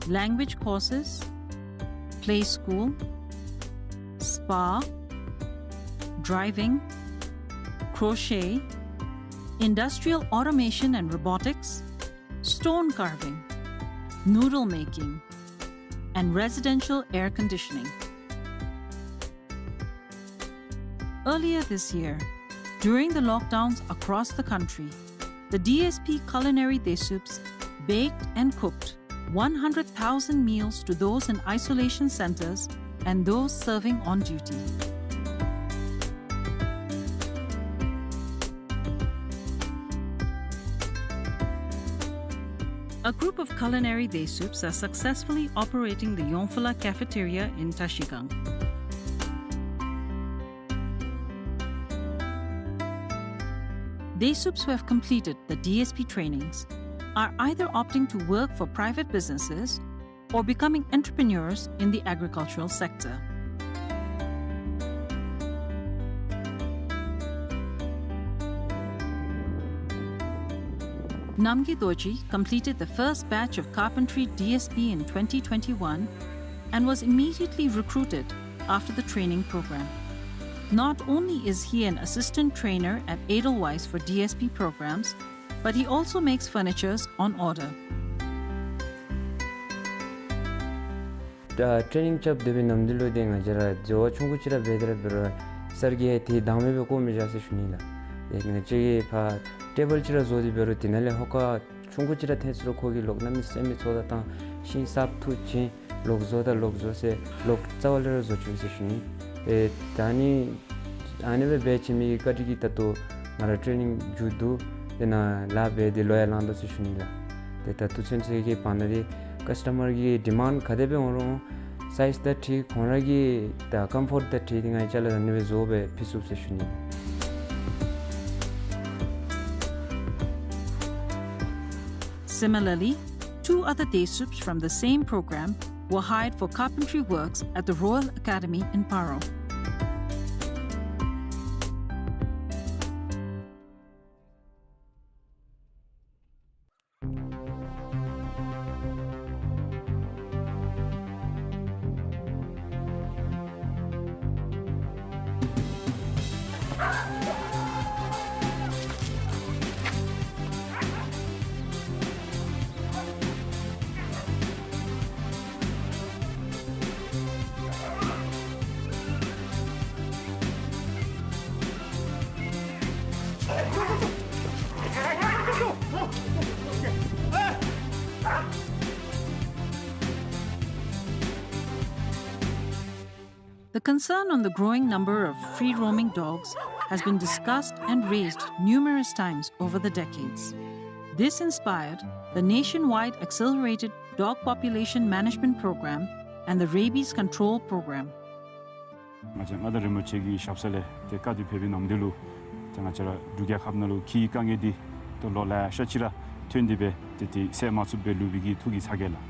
language courses, play school, spa, driving, crochet, industrial automation and robotics, stone carving, noodle making, and residential air conditioning. Earlier this year, during the lockdowns across the country, the D S P Culinary Daesups baked and cooked one hundred thousand meals to those in isolation centers and those serving on duty. A group of Culinary Daesups are successfully operating the Yongphola Cafeteria in Tashigang. Desups who have completed the D S P trainings are either opting to work for private businesses or becoming entrepreneurs in the agricultural sector. Namgay Dorji completed the first batch of carpentry D S P in twenty twenty-one and was immediately recruited after the training program. Not only is he an assistant trainer at Edelweiss for D S P programs, but he also makes furnitures on order. ད་ཊེ་རེ་ནིང་རྐྱབ་སྡོད་པའི་ནམ་དུས་ལུ་ཏེ་ང་བཅས་ར་བཟོ་བ་ཆུང་ཀུ་ཅིག་ར་འབད་དེ་ར་འབད་རུང་སར་གྱིས་ཏེ་བདག་མེད་སྦེ་བཀོ་མི་བཞག་ཟེར་ཞུ་ནི་ལགས། ཏེ་ང་བཅས་ཀྱིས་ཕར་ཊེ་བཱལ་ཅིག་ར་བཟོ་སྟེ་འབད་རུང་དེ་ནང་ལས་ཧོ་ཀ་ཆུང་ཀུ་ཅིག་ར་འཐོན་ཚུགས་རུང་ཁོ་གིས་ལོག་གནམ་མེད་ས་མེད་ཚོགས་ད་བཏང་ཤིང་གསརཔ་འཐུ་བྱིན་ལོག་བཟོ་ད་ལོག་བཟོ་ཟེར་ལོག་རྩ་བ་ལས་ར་བཟོ་བཅུག་ཟེར་ཞུ་ནི། ཨེ་ད་ནི་ཨ་ནི་སྦེ་འབད་བྱིན་མི་གི་བཀའ་དྲིན་གྱིས་ད་ལྟོ་ང་ར་ཊེ་རེ་ནིང་མཇུག་བསྡུ་ཏེ་ནཱ་ལཱ་འབད་དེ་ལོ་ཡང་ལང་དོ་ཟེར་ཞུ་ནི་ལགས། ཏེ་ད་ལྟོ་ཚུན་ཚོད་ཀྱི་བར་ན་འདི་ཀཱསི་ཊ་མར་གྱི་ཌི་མཱནཌ་ག་དེ་སྦེ་འོང་རུང་སའིཛ་དང་འཁྲིལ་ཁོང་ར་གི་ད་ཀམ་ཕོརཊ་དང་འཁྲིལ་ཏེ་ང་བཅས་ལུ་ཨ་ནི་སྦེ་བཟོ་སྦེ་ཕུལ་ཚུགས་ཟེར་ཞུ་ནི། Similarly, two other Desups from the same program were hired for carpentry works at the Royal Academy in Paro. The concern on the growing number of free-roaming dogs has been discussed and raised numerous times over the decades. This inspired the nationwide Accelerated Dog Population Management Program and the Rabies Control Program. ང་བཅས་མངའ་བདག་རིན་པོ་ཆེ་གི་ཞབས་ས་ལས་ཏེ་བཀའ་དྲིན་ཕེབས་པའི་ནམ་དུས་ལུ་ཏེ་ང་བཅས་ར་འབྲུག་རྒྱལ་ཁབ་ནང་ལུ་འཁྱིད་དཀའ་ངལ་འདི་ཏེ་ལོ་ལེ་ཤ་ཅིག་ར་ཐོན་ཏེ་སྦེ་ཏེ་འདི་སེལ་མ་ཚུགསཔ་སྦེ་ལུས་པའི་གི་ཐུགས་ཀྱི་ཚ་གྱང་ལགས།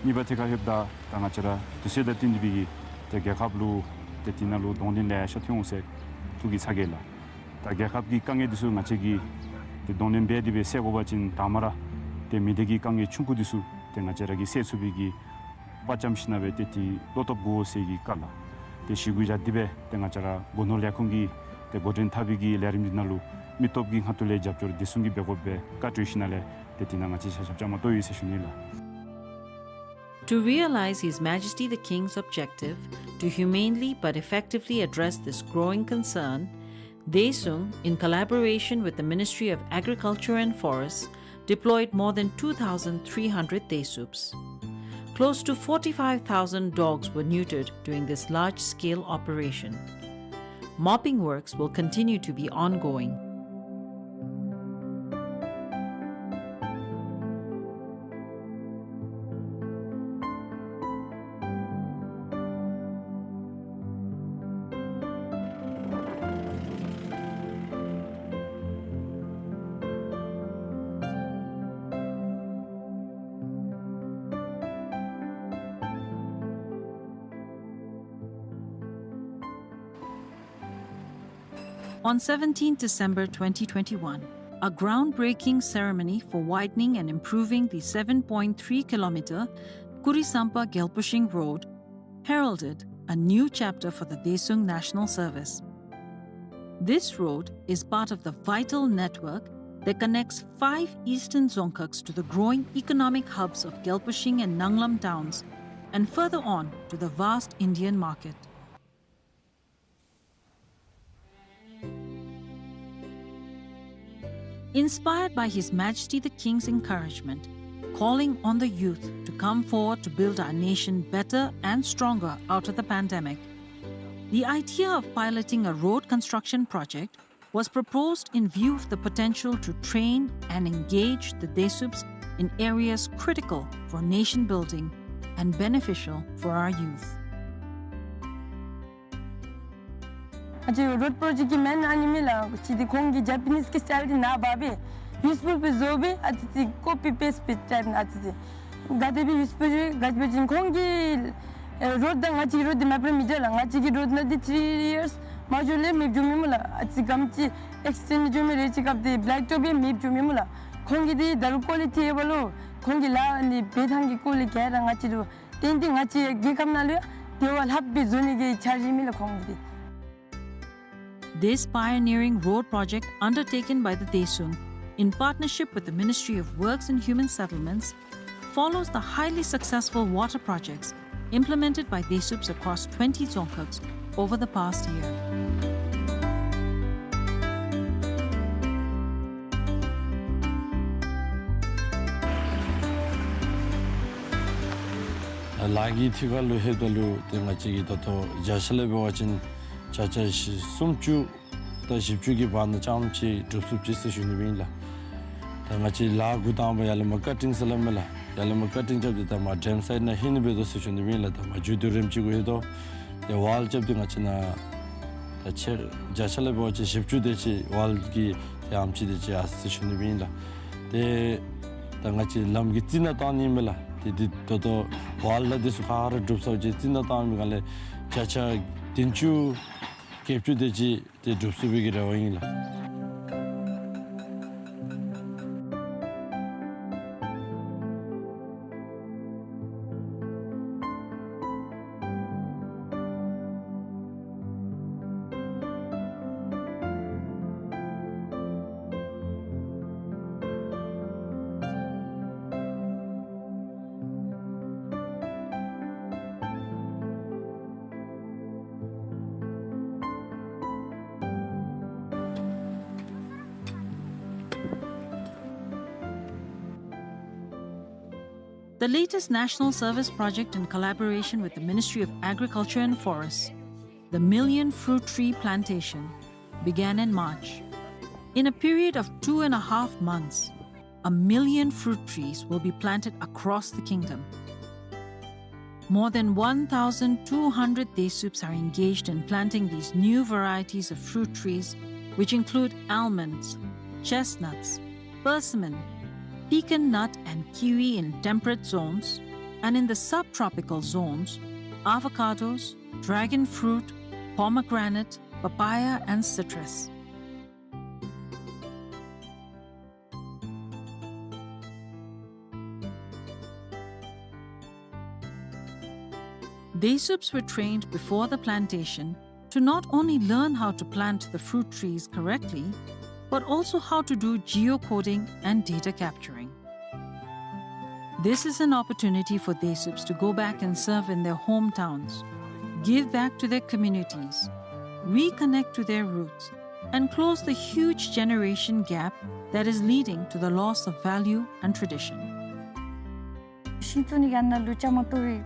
གཉིས་པ་ཏེ་ག་ལྷོདཔ་ད་ད་ང་བཅས་ར་དུས་ཚོད་དང་བསྟུན་ཏེ་སྦེ་གི་ཏེ་རྒྱལ་ཁབ་ལུ་ཏེ་འདི་ནང་ལུ་གདོང་ལེན་ལེ་ཤ་ཐོན་འོང་ཟེར་ཐུགས་ཀྱི་ཚ་གྱང་ལགས། ད་རྒྱལ་ཁབ་ཀྱི་དཀའ་ངལ་འདི་ཚུ་ང་བཅས་ཀྱིས་ཏེ་གདོང་ལེན་འབད་དེ་སྦེ་སེལ་དགོ་པ་ཅིན་དང་པ་ར་ཏེ་མི་སྡེ་གི་དཀའ་ངལ་ཆུང་ཀུ་འདི་ཚུ་ཏེ་ང་བཅས་ར་གིས་སེལ་ཚུགས་པའི་གི་དཔའ་བཅམ་ཞིན་ན་སྦེ་ཏེ་འདི་བློ་སྟོབས་དགོ་ཟེར་གྱི་བཀའ་ལགས། ཏེ་ཞི་གུ་བཞག་སྟེ་སྦེ་ཏེ་ང་བཅས་ར་སྒོ་ནོར་ལས་ཁུངས་ཀྱིས་ཏེ་འགོ་འདྲེན་འཐབ་པའི་གི་ལས་རིམ་འདི་ནང་ལུ་མི་སྟོབས་ཀྱི་ཁ་ཐུག་ལས་རྒྱབ་སྐྱོར་བདེ་སྲུང་གིས་འབད་དགོཔ་སྦེ་བཀའ་གྲོས་ཞིན་ན་ལས་ཏེ་འདི་ནང་ང་བཅས་ཆ་ཁྱབ་བཅའ་མར་གཏོགས་ཡི་ཟེར་ཞུ་ནི་ལགས། To realize His Majesty the King's objective to humanely but effectively address this growing concern, Daesung, in collaboration with the Ministry of Agriculture and Forests, deployed more than two thousand three hundred Daesups. Close to forty-five thousand dogs were neutered during this large-scale operation. Mopping works will continue to be ongoing. On seventeenth December twenty twenty-one, a groundbreaking ceremony for widening and improving the seven point three kilometer Kurisampa Gyalpushing Road heralded a new chapter for the Daesung National Service. This road is part of the vital network that connects five eastern Dzongkhags to the growing economic hubs of Gyalpushing and Nanglam towns, and further on to the vast Indian market. Inspired by His Majesty the King's encouragement, calling on the youth to come forward to build our nation better and stronger out of the pandemic, the idea of piloting a road construction project was proposed in view of the potential to train and engage the Daesups in areas critical for nation building and beneficial for our youth. ང་བཅས་རོཌ་པྲོ་ཇེཀཊ་ཀྱི་མེན་ཨ་ནི་མས་ལགས། གཅིག་འདི་ཁོང་གི་ཇ་པ་ནིས་ཀྱི་སི་ཊའིལ་འདི་ནཱ་འབག་སྦེ་ནིའུསི་པེ་པར་བཟོ་སྦེ་ཨ་ཙི་ཙི་ཀོ་པི་པེསཊ་སྦེ་ཊའིཔ་ཨ་ཙི་ཙི། ག་དེ་སྦེ་ནིའུསི་པེ་པར་ག་ཅི་འབད་བ་ཅིན་ཁོང་གི་ཨེ་རོཌ་དང་ང་བཅས་རོཌ་འདི་མེདཔ་ར་མི་འདྲ་ལགས། ང་བཅས་ཀྱི་རོཌ་ནང་འདི་ཐི་རི་ཡརསི་མ་འགྱོཝ་ལས་མེདཔ་འགྱོཝ་མས་སྨོ་ལགས། ཨ་ཙི་གམ་ཅིག་ཨེགསི་ཊེནཌ་འགྱོ་མི་རེ་ཅིག་སྐབས་འདི་བེ་ལེཀ་ཊོཔ་སྦེ་མེདཔ་འགྱོཝ་མས་སྨོ་ལགས། ཁོང་གི་འདི་ད་རུང་ཀོ་ལི་ཊི་ཨེ་བ་ལོ་ཁོང་གི་ལཱ་ཨ་ནི་འབད་ཐངས་ཀྱི་སྐོར་ལས་ག་ར་ང་བཅས་ར་ཏན་ཏན་ང་བཅས་རྒྱལ་ཁབ་ནང་ལུ་ཡང་དེ་བ་ལྷགཔ་སྦེ་བཟོ་ནི་གི་འཆར་གཞི་མས་ལགས་ཁོང་གི་འདི། This pioneering road project undertaken by the Desum in partnership with the Ministry of Works and Human Settlements follows the highly successful water projects implemented by Desups across twenty dzongkhags over the past year. ལཱ་གི་ཐད་ཁར་ལུ་ལྷོདཔ་ད་ལུ་ཏེ་ང་བཅས་ཀྱིས་ད་ལྟོ་བརྒྱ་ཆ་ལས་འབད་བ་ཅིན་བརྒྱ་ཆ་བཞི་སུམ་ཅུ་དང་བཞི་བཅུ་གི་བར་ན་ཙམ་ཅིག་འགྲུབ་ཚུགས་ཅི་ཟེར་ཞུ་ནི་ཨིན་ལགས། ད་ང་བཅས་ལཱ་འགོ་དང་པ་ཡར་ལས་མར་ཀ་ཊིང་ཟེར་སླབ་མས་ལགས། ཡར་ལས་མར་ཀ་ཊིང་རྐྱབ་སྟེ་ད་མར་ཌེམ་སའིཌ་ནང་ལྷོད་ནི་འབད་དོ་ཟེར་ཞུ་ནི་ཨིན་ལགས། ད་མར་མཇུག་བསྡུ་རནམ་ཅིག་གུ་ལྷོད་དོ། ཏེ་ཝཱལ་རྐྱབ་སྟེ་ང་བཅས་ནཱ་ད་ཆེ་བརྒྱ་ཆ་ལས་འབད་བ་ཅིན་བཞི་བཅུ་དེ་ཅིག་ཝཱལ་གྱི་ཏེ་ཨམ་ཅིག་དེ་ཅིག་ཡར་སོ་ཡི་ཟེར་ཞུ་ནི་ཨིན་ལགས། ཏེ་ད་ང་བཅས་ལམ་གྱི་རྩི་ནག་བཏང་ནི་མས་ལགས། ཏེ་འདི་ད་ལྟོ་ཝཱལ་དང་འདི་ཚུ་ག་ར་འགྲུབ་ཚར་བའི་རྩི་ནག་བཏང་མི་སྒང་ལས་བརྒྱ་ཆ་བདུན་ཅུ་བརྒྱད་ཅུ་དེ་ཅིག་ཏེ་འགྲུབ་ཚུགས་པའི་གི་རེ་བ་ཨིན་ལགས། The latest national service project in collaboration with the Ministry of Agriculture and Forests, the Million Fruit Tree Plantation, began in March. In a period of two and a half months, a million fruit trees will be planted across the kingdom. More than one thousand two hundred Desups are engaged in planting these new varieties of fruit trees, which include almonds, chestnuts, persimmon, pecan nut and kiwi in temperate zones, and in the subtropical zones, avocados, dragon fruit, pomegranate, papaya, and citrus. Desups were trained before the plantation to not only learn how to plant the fruit trees correctly, but also how to do geocoding and data capturing. This is an opportunity for Desups to go back and serve in their hometowns, give back to their communities, reconnect to their roots, and close the huge generation gap that is leading to the loss of value and tradition. ཤིང་བཙུགས་ནི་གི་ཨ་ནཱ་ལུ་བཅའ་མར་གཏོགས་པའི་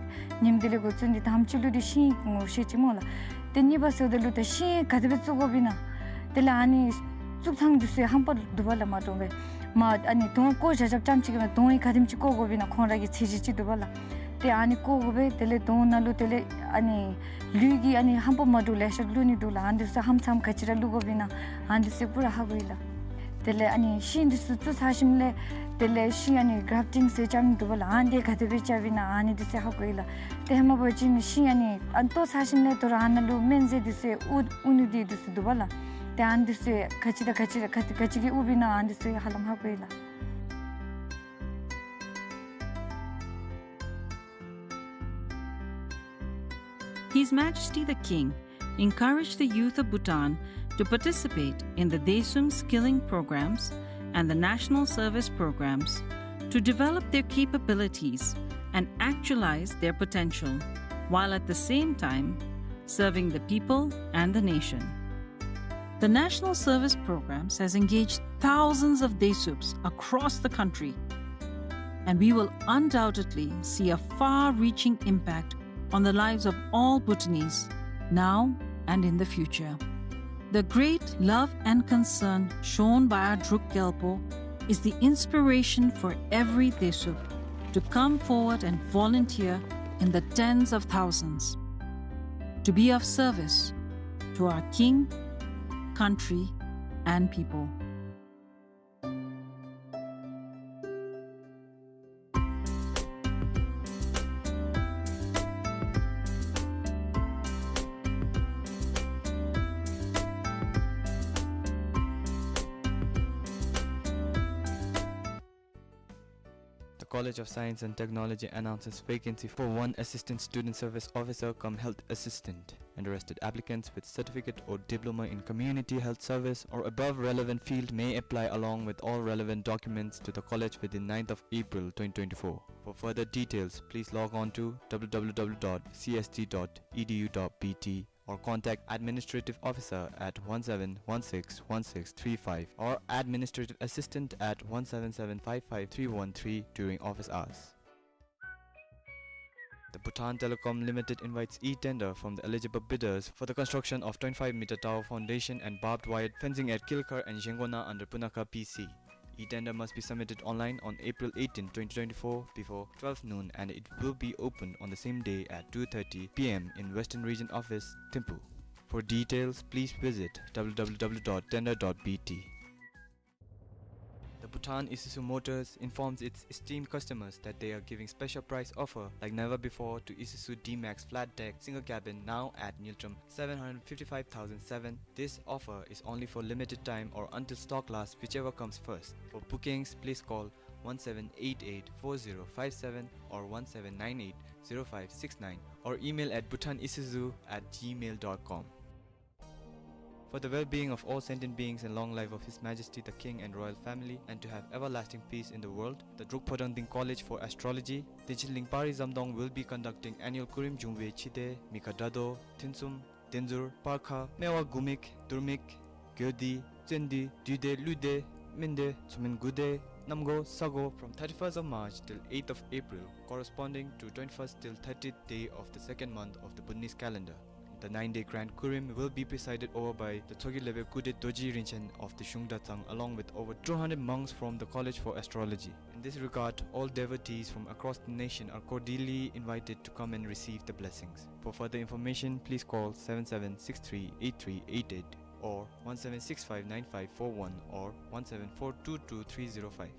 ཉིནམ་དེ་ལས་འགོ་བཙུགས་ཏེ་དང་པ་ཅིག་ལུ་འདི་ཤིང་ངོ་ཤེས་ཅི་སྨོ་ལགས། ཏེ་གཉིས་པ་ཟེརཝ་ད་ལུ་ད་ཤིང་ག་དེ་སྦེ་བཙུགས་དགོཔ་ཨིན་ན། དེ་ལས་ཨ་ནི་བཙུགས་ཐངས་འདི་ཚུ་ཧམ་པ་འདུག་པ་ལགས། མ་འདྲཝ་སྦེ་མ་ཨ་ནི་དོང་བརྐོ་བཞག་བཞགཔ་ཙམ་ཅིག་གིས་མ་དོང་ཡང་ག་དེམ་ཅིག་བརྐོ་དགོཔ་ཨིན་ན་ཁོང་ར་གི་ཚད་གཞི་ཅིག་འདུག་པ་ལགས། ཏེ་ཨ་ནི་བརྐོ་དགོ་པས། དེ་ལས་དོང་ནང་ལུ་དེ་ལས་ཨ་ནི་ལུད་ཀྱི་ཨ་ནི་ཧམ་པ་མ་འདྲཝ་ལེ་ཤ་བླུག་ནི་འདུག་ལགས། ཨ་ནི་འདི་ཚུ་ཧམ་ཚམ་ག་ཅི་ར་བླུག་དགོཔ་ཨིན་ན་ཨ་ནི་འདི་ཚུ་པུ་ར་ཧ་གོ་ཡི་ལགས། དེ་ལས་ཨ་ནི་ཤིང་འདི་ཚུ་བཙུགས་ཚར་ཞིནམ་ལས་དེ་ལས་ཤིང་ཨ་ནི་གརབ་ཊིང་ཟེར་རྐྱབ་ནི་འདུག་པ་ལགས། ཨ་ནི་འདི་ག་དེ་སྦེ་རྐྱབ་ཨིན་ན་ཨ་ནི་འདི་ཚུ་ཧ་གོ་ཡི་ལགས། ཏེ་ཧེ་མ་འབད་བ་ཅིན་ཤིང་ཨ་ནི་ཨ་ནི་བཏོག་ཚར་ཞིནམ་ལས་དོ་རུང་ཨ་ནཱ་ལུ་སྨན་རྫས་འདི་ཚུ་དབུར་དབུར་ནི་འདི་འདི་ཚུ་འདུག་པ་ལགས། ཏེ་ཨ་ནི་འདི་ཚུ་ག་ཅི་དང་ག་ཅི་ར་ག་ག་ཅི་གིས་དབུརཝ་ཨིན་ན་ཨ་ནི་འདི་ཚུ་ཧ་ལམ་ཧ་གོ་ཡི་ལགས། His Majesty the King encouraged the youth of Bhutan to participate in the Desum skilling programs and the national service programs to develop their capabilities and actualize their potential, while at the same time serving the people and the nation. The national service programs has engaged thousands of Desups across the country, and we will undoubtedly see a far-reaching impact on the lives of all Bhutanese, now and in the future. The great love and concern shown by our Druk Gyalpo is the inspiration for every Desup to come forward and volunteer in the tens of thousands. To be of service, to our king, country, and people. The College of Science and Technology announces vacancy for one Assistant Student Service Officer cum Health Assistant. Interested applicants with certificate or diploma in community health service or above relevant field may apply along with all relevant documents to the college within ninth of April twenty twenty-four. For further details, please log on to w w w dot c s t dot e d u dot b t or contact administrative officer at one seven one six one six three five or administrative assistant at one seven seven five five three one three during office hours. The Bhutan Telecom Limited invites e-tender from the eligible bidders for the construction of twenty-five meter tower foundation and barbed wire fencing at Kilkhar and Zhengona under Punakha P C. E-tender must be submitted online on April eighteenth, twenty twenty-four, before twelve noon, and it will be opened on the same day at two thirty p m in Western Region Office, Thimphu. For details, please visit w w w dot tender dot b t. The Bhutan Isuzu Motors informs its esteemed customers that they are giving special price offer like never before to Isuzu D-Max flat deck single cabin, now at Ngultrum, seven hundred fifty-five thousand seven. This offer is only for limited time or until stock lasts, whichever comes first. For bookings, please call one seven eight eight four zero five seven or one seven nine eight zero five six nine or email at bhutanisuzu at gmail dot com. For the well-being of all sentient beings and long life of His Majesty the King and royal family, and to have everlasting peace in the world, the Druk Phodrang Ding College for Astrology, Dingchen Lingpari Zamdong, will be conducting annual Kurim Jungwe Chide, Mikha Dado, Thinsum, Denzur, Parkha, Mewa Gumik, Durmik, Gyodi, Tsendi, Duide, Luide, Mende, Tsumin Gude, Namgo, Sago from thirty-first of March till eighth of April, corresponding to twenty-first till thirtieth day of the second month of the Bhutanese calendar. The nine-day grand Kurim will be presided over by the Tshogkhe Level Kude Dorji Rinchen of the Zhungda Tsang, along with over two hundred monks from the College for Astrology. In this regard, all devotees from across the nation are cordially invited to come and receive the blessings. For further information, please call seven seven six three eight three eight eight or one seven six five nine five four one or one seven four two two three zero five.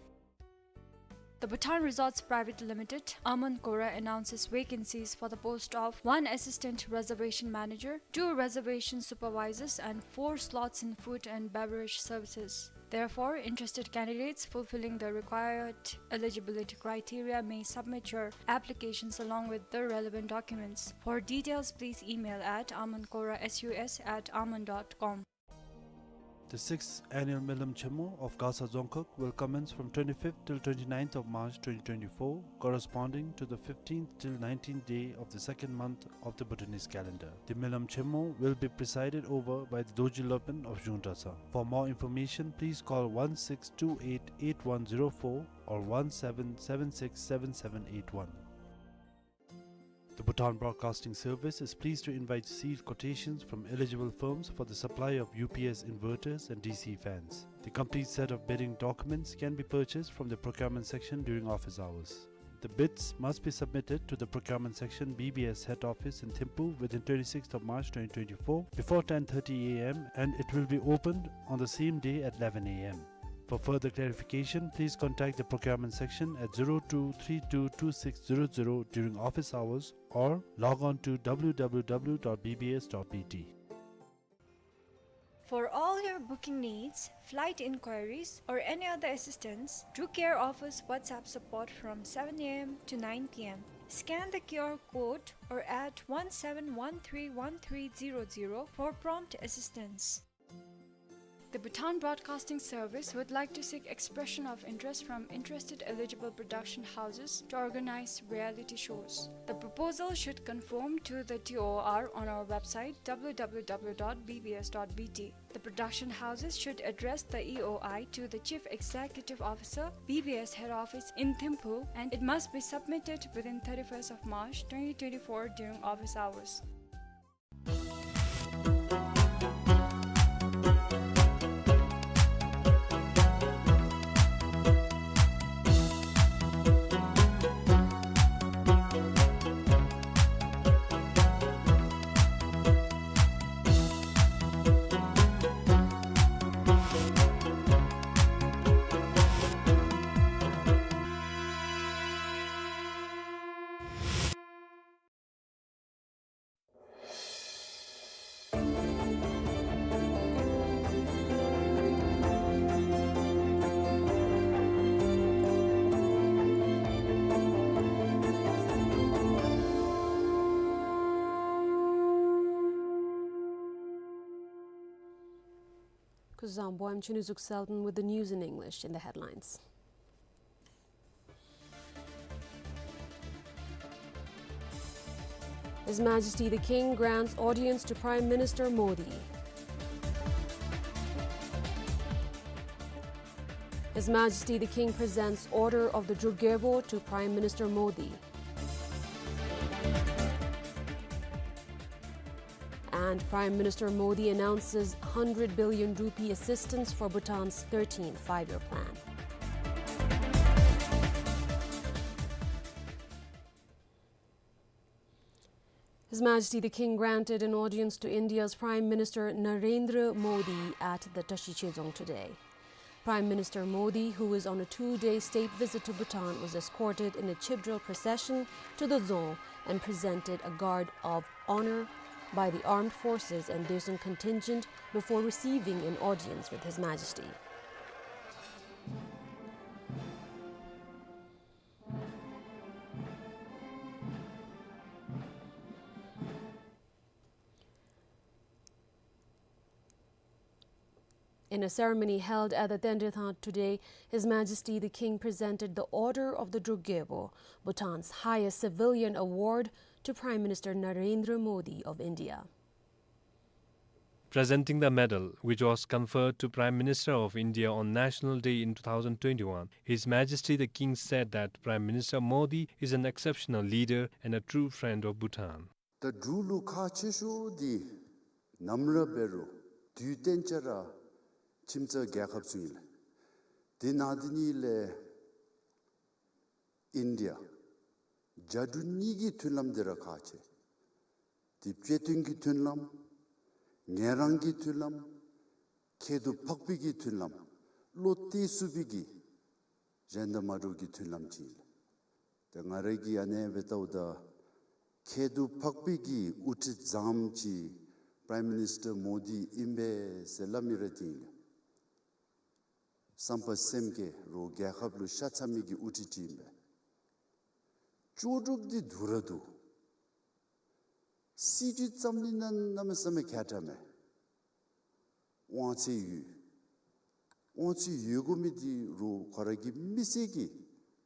The Bhutan Resorts Private Limited, Amun Kora, announces vacancies for the post of one assistant reservation manager, two reservation supervisors, and four slots in food and beverage services. Therefore, interested candidates fulfilling the required eligibility criteria may submit your applications along with the relevant documents. For details, please email at amun kora s u s at amun dot com. The sixth annual Melam Chemo of Gasa Dzongkhag will commence from twenty-fifth till twenty-ninth of March twenty twenty-four, corresponding to the fifteenth till nineteenth day of the second month of the Bhutanese calendar. The Melam Chemo will be presided over by the Dorji Lopen of Zhungda Tsang. For more information, please call one six two eight eight one zero four or one seven seven six seven seven eight one. The Bhutan Broadcasting Service is pleased to invite sealed quotations from eligible firms for the supply of U P S inverters and D C fans. The complete set of bidding documents can be purchased from the procurement section during office hours. The bids must be submitted to the procurement section, B B S head office in Thimphu, within twenty-sixth of March twenty twenty-four before ten thirty a m, and it will be opened on the same day at eleven a m. For further clarification, please contact the procurement section at zero two three two two six zero zero during office hours or log on to w w w dot b b s dot b t. For all your booking needs, flight inquiries, or any other assistance, Druk Air offers WhatsApp support from seven a m to nine p m. Scan the Q R code or add one seven one three one three zero zero for prompt assistance. The Bhutan Broadcasting Service would like to seek expression of interest from interested eligible production houses to organize reality shows. The proposal should conform to the T O R on our website, w w w dot b b s dot b t. The production houses should address the E O I to the Chief Executive Officer, B B S Head Office in Thimphu, and it must be submitted within thirty-first of March twenty twenty-four during office hours. Zangpo, I'm Chunizuk Selden with the news in English. In the headlines, His Majesty the King grants audience to Prime Minister Modi. His Majesty the King presents Order of the Druk Gyalpo to Prime Minister Modi. And Prime Minister Modi announces hundred billion rupee assistance for Bhutan's thirteenth Five-Year Plan. His Majesty the King granted an audience to India's Prime Minister Narendra Modi at the Tashi Chezong today. Prime Minister Modi, who is on a two-day state visit to Bhutan, was escorted in a chibdrel procession to the dzong and presented a guard of honor by the armed forces and Doesung contingent before receiving an audience with His Majesty. In a ceremony held at the Tendrathang today, His Majesty the King presented the Order of the Druk Gyalpo, Bhutan's highest civilian award, to Prime Minister Narendra Modi of India. Presenting the medal, which was conferred to Prime Minister of India on National Day in two thousand twenty-one, His Majesty the King said that Prime Minister Modi is an exceptional leader and a true friend of Bhutan. ད་འབྲུག་ལུ་ཁག་ཆེ་ཤོས་འདི་ནམ་ར་འབད་རུང་དུས་གཏན་ཆ་ར་ཁྱིམ་ཚང་རྒྱལ་ཁབ་ཚུ་ཨིན་ལགས། དེ་ནང་དེ་ནི་ལས་ཨིན་ཌི་ཡ་རྒྱ་འབྲུག་གཉིས་ཀྱི་མཐུན་ལམ་འདི་ར་ཁག་ཆེ། དེ་བཅའ་དོན་གྱི་མཐུན་ལམ། ངལ་རངས་ཀྱི་མཐུན་ལམ། ཁྱད་དུ་འཕགས་པའི་གི་མཐུན་ལམ། བློ་གཏད་ཚུགས་པའི་གི་གཞན་དང་མ་འདྲཝ་གི་མཐུན་ལམ་ཅིག་ཨིན་ལགས། ཏེ་ང་ར་གིས་ཨ་ནེ་སྦེ་བལྟཝ་ད་ཁྱད་དུ་འཕགས་པའི་གི་དབུ་ཁྲིད་བཟངམ་ཅིག་པྲའིམ་མི་ནིས་ཊར་མོ་དི་ཨིན་པས་ཟེར་སླབ་མི་ར་འདི་ཨིན་ལགས། བསམ་པ་སེམས་བསྐྱེད་རོགས་རྒྱལ་ཁབ་ལུ་ཤ་ཚ་མི་གི་དབུ་ཁྲིད་ཅིག་ཨིན་པས། ལྕོགས་གྲུབ་འདི་འདུག་ར་འདུག། སྲིད་བྱུས་ཙམ་ནི་ན་གནམ་མེད་ས་མེད་ཁྱད་འདྲ་མེད། དབང་ཚད་ཡོད། དབང་ཚད་ཡོད་དགོ་མི་འདི་རོགས་ཁོ་ར་གི་མི་སེར་གྱིས་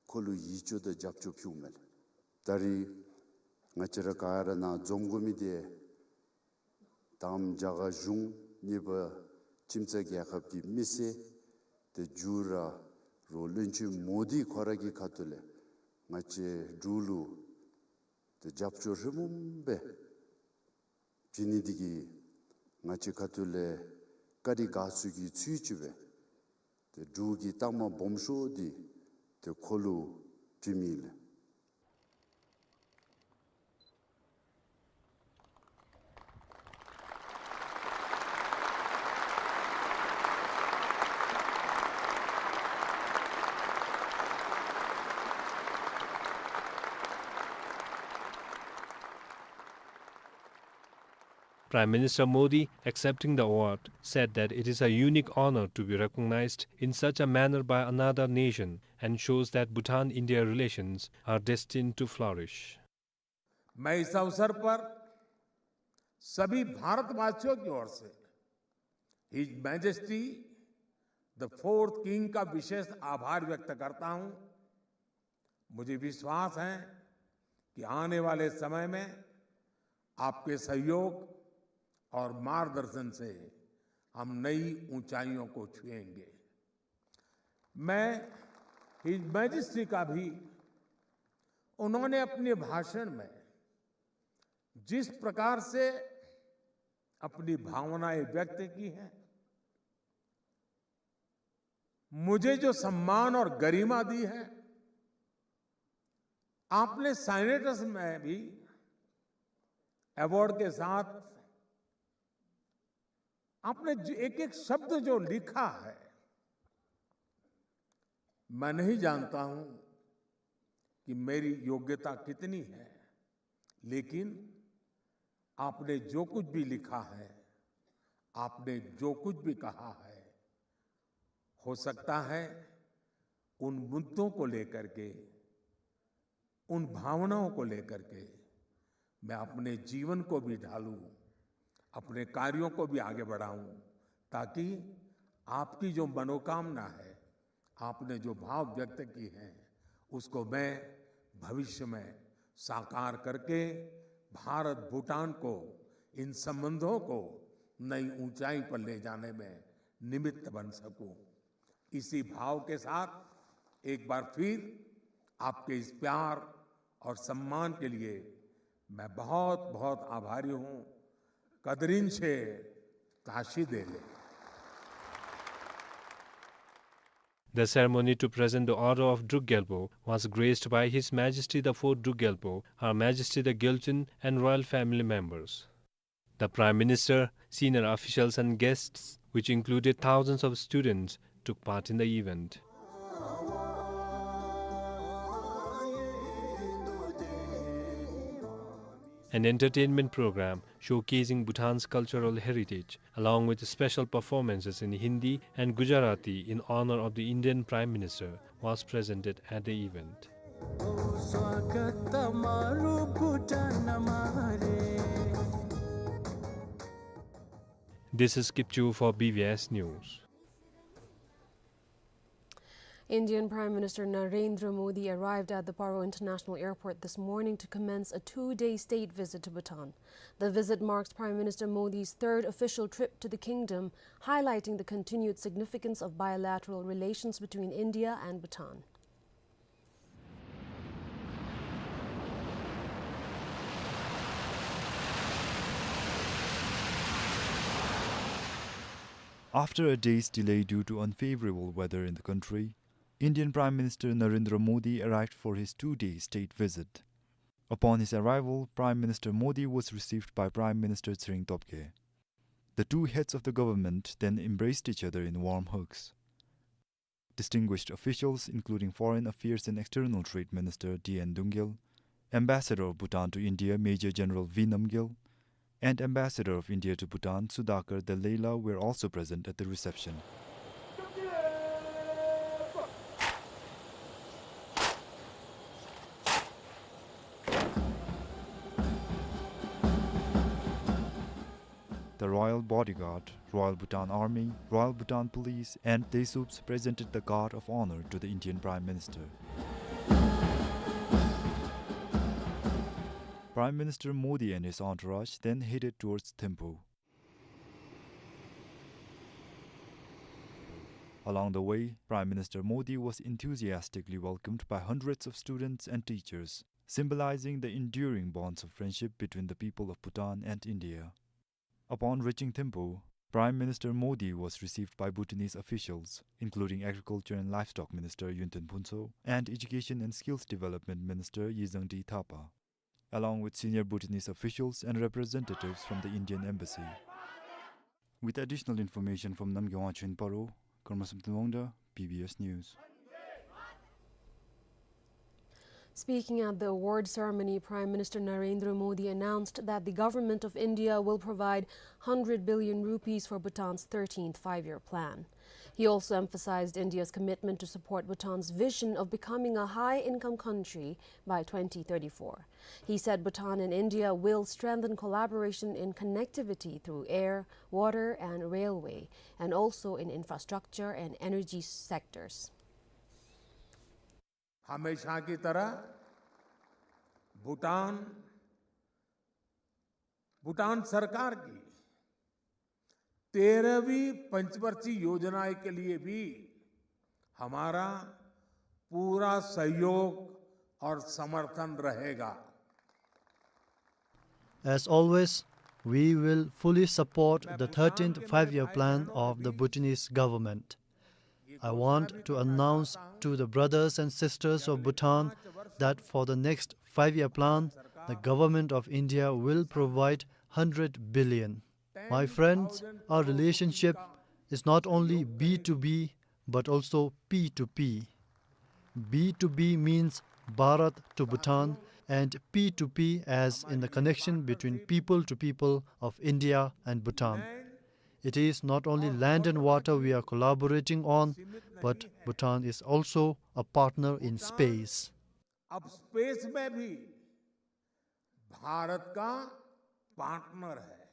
ཁོ་ལུ་ཡིད་སྐྱོ་དང་རྒྱབ་སྐྱོར་ཕུལཝ་མས་ལགས། ད་རིས་ང་བཅས་ར་ག་ར་ནཱ་འཛོམས་དགོ་མི་འདི་དང་པ་རྒྱ་གར་གཞུང་གཉིས་པ་ཁྱིམ་ཚང་རྒྱལ་ཁབ་ཀྱི་མི་སེར་ཏེ་མཇུག་ར་རོགས་བློན་ཆེན་མོ་དི་ཁོ་ར་གི་ཁ་ཐུག་ལས་ང་བཅས་འབྲུག་ལུ་ཏེ་རྒྱབ་སྐྱོར་ཧེ་མ་སྦེ་བྱིན་ནི་འདི་གིས་ང་བཅས་ཁ་ཐུག་ལས་བཀའ་དྲིན་དགའ་ཚོར་གྱི་ཚུལ་ཅིག་སྦེ་ཏེ་འབྲུག་གི་རྟགས་མ་སྦོམ་ཤོས་འདི་ཏེ་ཁོ་ལུ་བྱིནམ་ཨིན་ལགས། Prime Minister Modi, accepting the award, said that it is a unique honor to be recognized in such a manner by another nation and shows that Bhutan-India relations are destined to flourish. मैं इस अवसर पर सभी भारतवासियों की ओर से His Majesty the Fourth King का विशेष आभार व्यक्त करता हूं। मुझे विश्वास है कि आने वाले समय में आपके सहयोग और मार्गदर्शन से हम नई ऊंचाइयों को छुएंगे। मैं His Majesty का भी उन्होंने अपने भाषण में जिस प्रकार से अपनी भावनाएं व्यक्त की हैं, मुझे जो सम्मान और गरिमा दी है, आपने साइनेटस में भी अवार्ड के साथ आपने जो एक-एक शब्द जो लिखा है, मैं नहीं जानता हूं कि मेरी योग्यता कितनी है, लेकिन आपने जो कुछ भी लिखा है, आपने जो कुछ भी कहा है, हो सकता है उन मुद्दों को लेकर के, उन भावनाओं को लेकर के मैं अपने जीवन को भी ढालूं, अपने कार्यों को भी आगे बढ़ाऊं, ताकि आपकी जो मनोकामना है, आपने जो भाव व्यक्त किए हैं, उसको मैं भविष्य में साकार करके भारत भूटान को, इन संबंधों को नई ऊंचाई पर ले जाने में निमित्त बन सकूं। इसी भाव के साथ एक बार फिर आपके इस प्यार और सम्मान के लिए मैं बहुत, बहुत आभारी हूं। कदरिन शे, ताशी देले। The ceremony to present the Order of Druk Gyalpo was graced by His Majesty the Fourth Druk Gyalpo, Her Majesty the Gyaltsuen, and royal family members. The Prime Minister, senior officials and guests, which included thousands of students, took part in the event. An entertainment program showcasing Bhutan's cultural heritage, along with special performances in Hindi and Gujarati in honor of the Indian Prime Minister, was presented at the event. This is Kipchu for B B S News. Indian Prime Minister Narendra Modi arrived at the Paro International Airport this morning to commence a two-day state visit to Bhutan. The visit marks Prime Minister Modi's third official trip to the kingdom, highlighting the continued significance of bilateral relations between India and Bhutan. After a day's delay due to unfavorable weather in the country, Indian Prime Minister Narendra Modi arrived for his two-day state visit. Upon his arrival, Prime Minister Modi was received by Prime Minister Tshering Tobgay. The two heads of the government then embraced each other in warm hugs. Distinguished officials, including Foreign Affairs and External Trade Minister D N Dungel, Ambassador of Bhutan to India, Major General V Namgyel, and Ambassador of India to Bhutan, Sudhakar Dalleila, were also present at the reception. The Royal Bodyguard, Royal Bhutan Army, Royal Bhutan Police, and Taesubs presented the Guard of Honor to the Indian Prime Minister. Prime Minister Modi and his entourage then headed towards Thimphu. Along the way, Prime Minister Modi was enthusiastically welcomed by hundreds of students and teachers, symbolizing the enduring bonds of friendship between the people of Bhutan and India. Upon reaching Thimphu, Prime Minister Modi was received by Bhutanese officials, including Agriculture and Livestock Minister Yunten Phuntsho and Education and Skills Development Minister Yizangdi Thapa, along with senior Bhutanese officials and representatives from the Indian Embassy. With additional information from Namgay Wangchuk in Paro, Karma Samten Wangda, B B S News. Speaking at the award ceremony, Prime Minister Narendra Modi announced that the Government of India will provide hundred billion rupees for Bhutan's thirteenth Five-Year Plan. He also emphasized India's commitment to support Bhutan's vision of becoming a high-income country by twenty thirty-four. He said Bhutan and India will strengthen collaboration in connectivity through air, water, and railway, and also in infrastructure and energy sectors. हमेशा की तरह भूटान, भूटान सरकार की तेरहवीं पंचवर्षीय योजना के लिए भी हमारा पूरा सहयोग और समर्थन रहेगा। As always, we will fully support the thirteenth Five-Year Plan of the Bhutanese government. I want to announce to the brothers and sisters of Bhutan that for the next five-year plan, the Government of India will provide hundred billion. My friends, our relationship is not only B to B, but also P to P. B to B means Bharat to Bhutan, and P to P as in the connection between people to people of India and Bhutan. It is not only land and water we are collaborating on, but Bhutan is also a partner in space. अब स्पेस में भी भारत का पार्टनर है।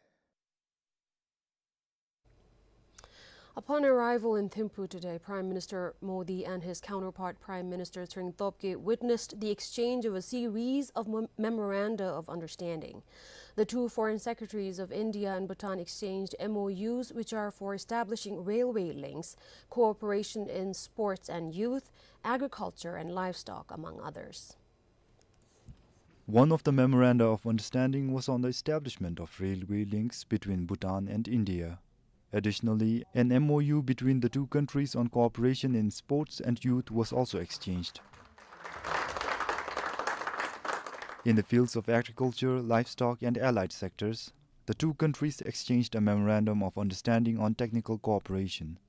Upon arrival in Thimphu today, Prime Minister Modi and his counterpart Prime Minister Tshering Tobgay witnessed the exchange of a series of mem-, memoranda of understanding. The two foreign secretaries of India and Bhutan exchanged M O Us, which are for establishing railway links, cooperation in sports and youth, agriculture and livestock, among others. One of the memoranda of understanding was on the establishment of railway links between Bhutan and India. Additionally, an M O U between the two countries on cooperation in sports and youth was also exchanged. In the fields of agriculture, livestock and allied sectors, the two countries exchanged a memorandum of understanding on technical cooperation.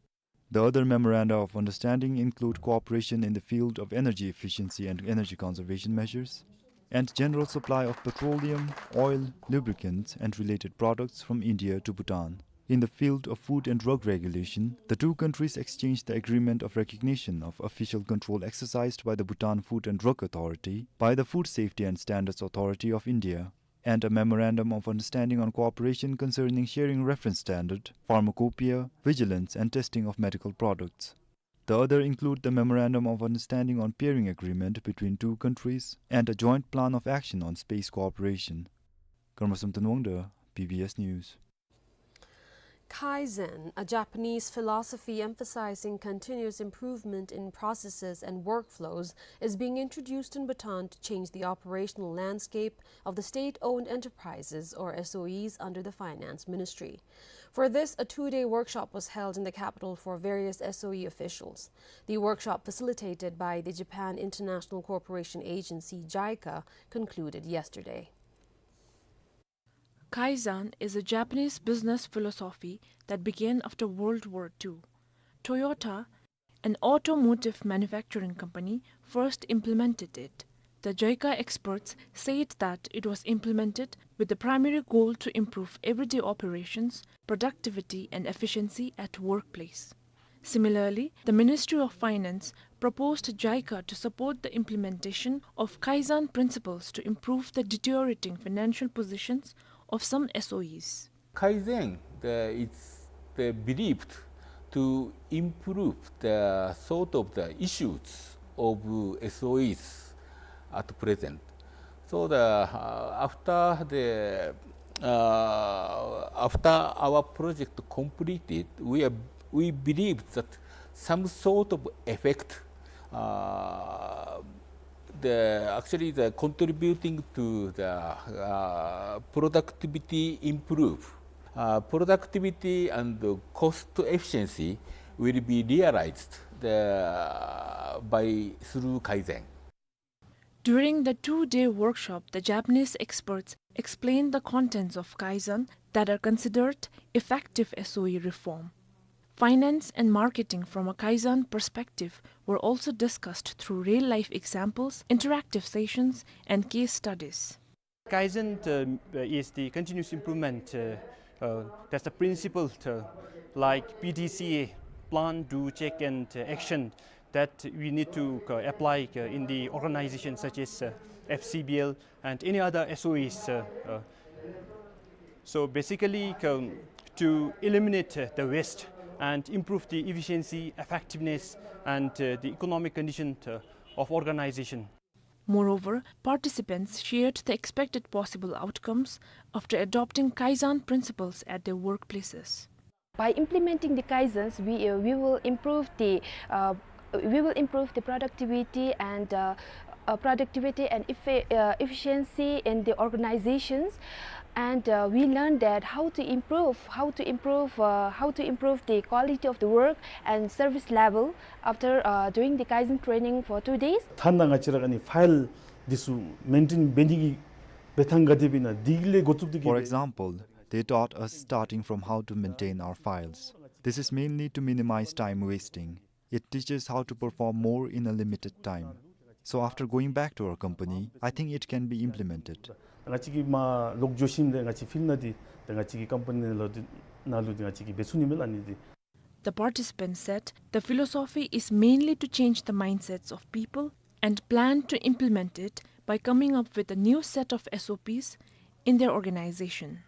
The other memoranda of understanding include cooperation in the field of energy efficiency and energy conservation measures, and general supply of petroleum, oil, lubricants, and related products from India to Bhutan. In the field of food and drug regulation, the two countries exchanged the agreement of recognition of official control exercised by the Bhutan Food and Drug Authority, by the Food Safety and Standards Authority of India, and a memorandum of understanding on cooperation concerning sharing reference standard, pharmacopoeia, vigilance and testing of medical products. The other include the memorandum of understanding on pairing agreement between two countries and a joint plan of action on space cooperation. Karma Samten Wangda, B B S News. Kaizen, a Japanese philosophy emphasizing continuous improvement in processes and workflows, is being introduced in Bhutan to change the operational landscape of the state-owned enterprises, or S O Es, under the Finance Ministry. For this, a two-day workshop was held in the capital for various S O E officials. The workshop, facilitated by the Japan International Cooperation Agency, JICA, concluded yesterday. Kaizen is a Japanese business philosophy that began after World War Two. Toyota, an automotive manufacturing company, first implemented it. The JICA experts said that it was implemented with the primary goal to improve everyday operations, productivity and efficiency at workplace. Similarly, the Ministry of Finance proposed JICA to support the implementation of Kaizen principles to improve the deteriorating financial positions of some S O Es. Kaizen, the, it's the believed to improve the sort of the issues of S O Es at present. So the, uh, after the, uh, after our project completed, we are, we believe that some sort of effect, uh, the, actually the contributing to the, uh, productivity improve. Uh, productivity and cost efficiency will be realized the, by through Kaizen. During the two-day workshop, the Japanese experts explained the contents of Kaizen that are considered effective S O E reform. Finance and marketing from a Kaizen perspective were also discussed through real-life examples, interactive sessions, and case studies. Kaizen, uh, is the continuous improvement, uh, uh, that's the principle, uh, like P D C A, plan, do, check, and, uh, action, that we need to, uh, apply, uh, in the organization such as, uh, F C B L and any other S O Es. Uh, uh. So basically, um, to eliminate, uh, the waste and improve the efficiency, effectiveness, and, uh, the economic condition, uh, of organization. Moreover, participants shared the expected possible outcomes after adopting Kaizen principles at their workplaces. By implementing the Kaizens, we, uh, we will improve the, uh, we will improve the productivity and, uh, uh, productivity and effi-, uh, efficiency in the organizations. And, uh, we learned that how to improve, how to improve, uh, how to improve the quality of the work and service level after, uh, doing the Kaizen training for two days. ཐ་ན་ང་བཅས་ར་ཨ་ནི་ཕའིལ་འདི་ཚུ་མེན་ཊེན་འབད་ནི་གི་འབད་ཐངས་ག་དེ་སྦེ་ཨིན་ན་འདི་ལས་འགོ་བཙུགས་ཏེ། For example, they taught us starting from how to maintain our files. This is mainly to minimize time wasting. It teaches how to perform more in a limited time. So after going back to our company, I think it can be implemented. ང་བཅས་ཀྱིས་མར་ལོག་འགྱོ་ཞིནམ་ལས་ང་བཅས་ཕིལ་ནང་འདི་ཏེ་ང་བཅས་ཀྱི་ཀམ་པ་ནི་ནང་ལུ་འདི་ནང་ལུ་འདི་ང་བཅས་ཀྱིས་འབད་ཚུགས་ནི་མས་ལགས་ཨ་ནི་འདི། The participants said the philosophy is mainly to change the mindsets of people and plan to implement it by coming up with a new set of S O Ps in their organization.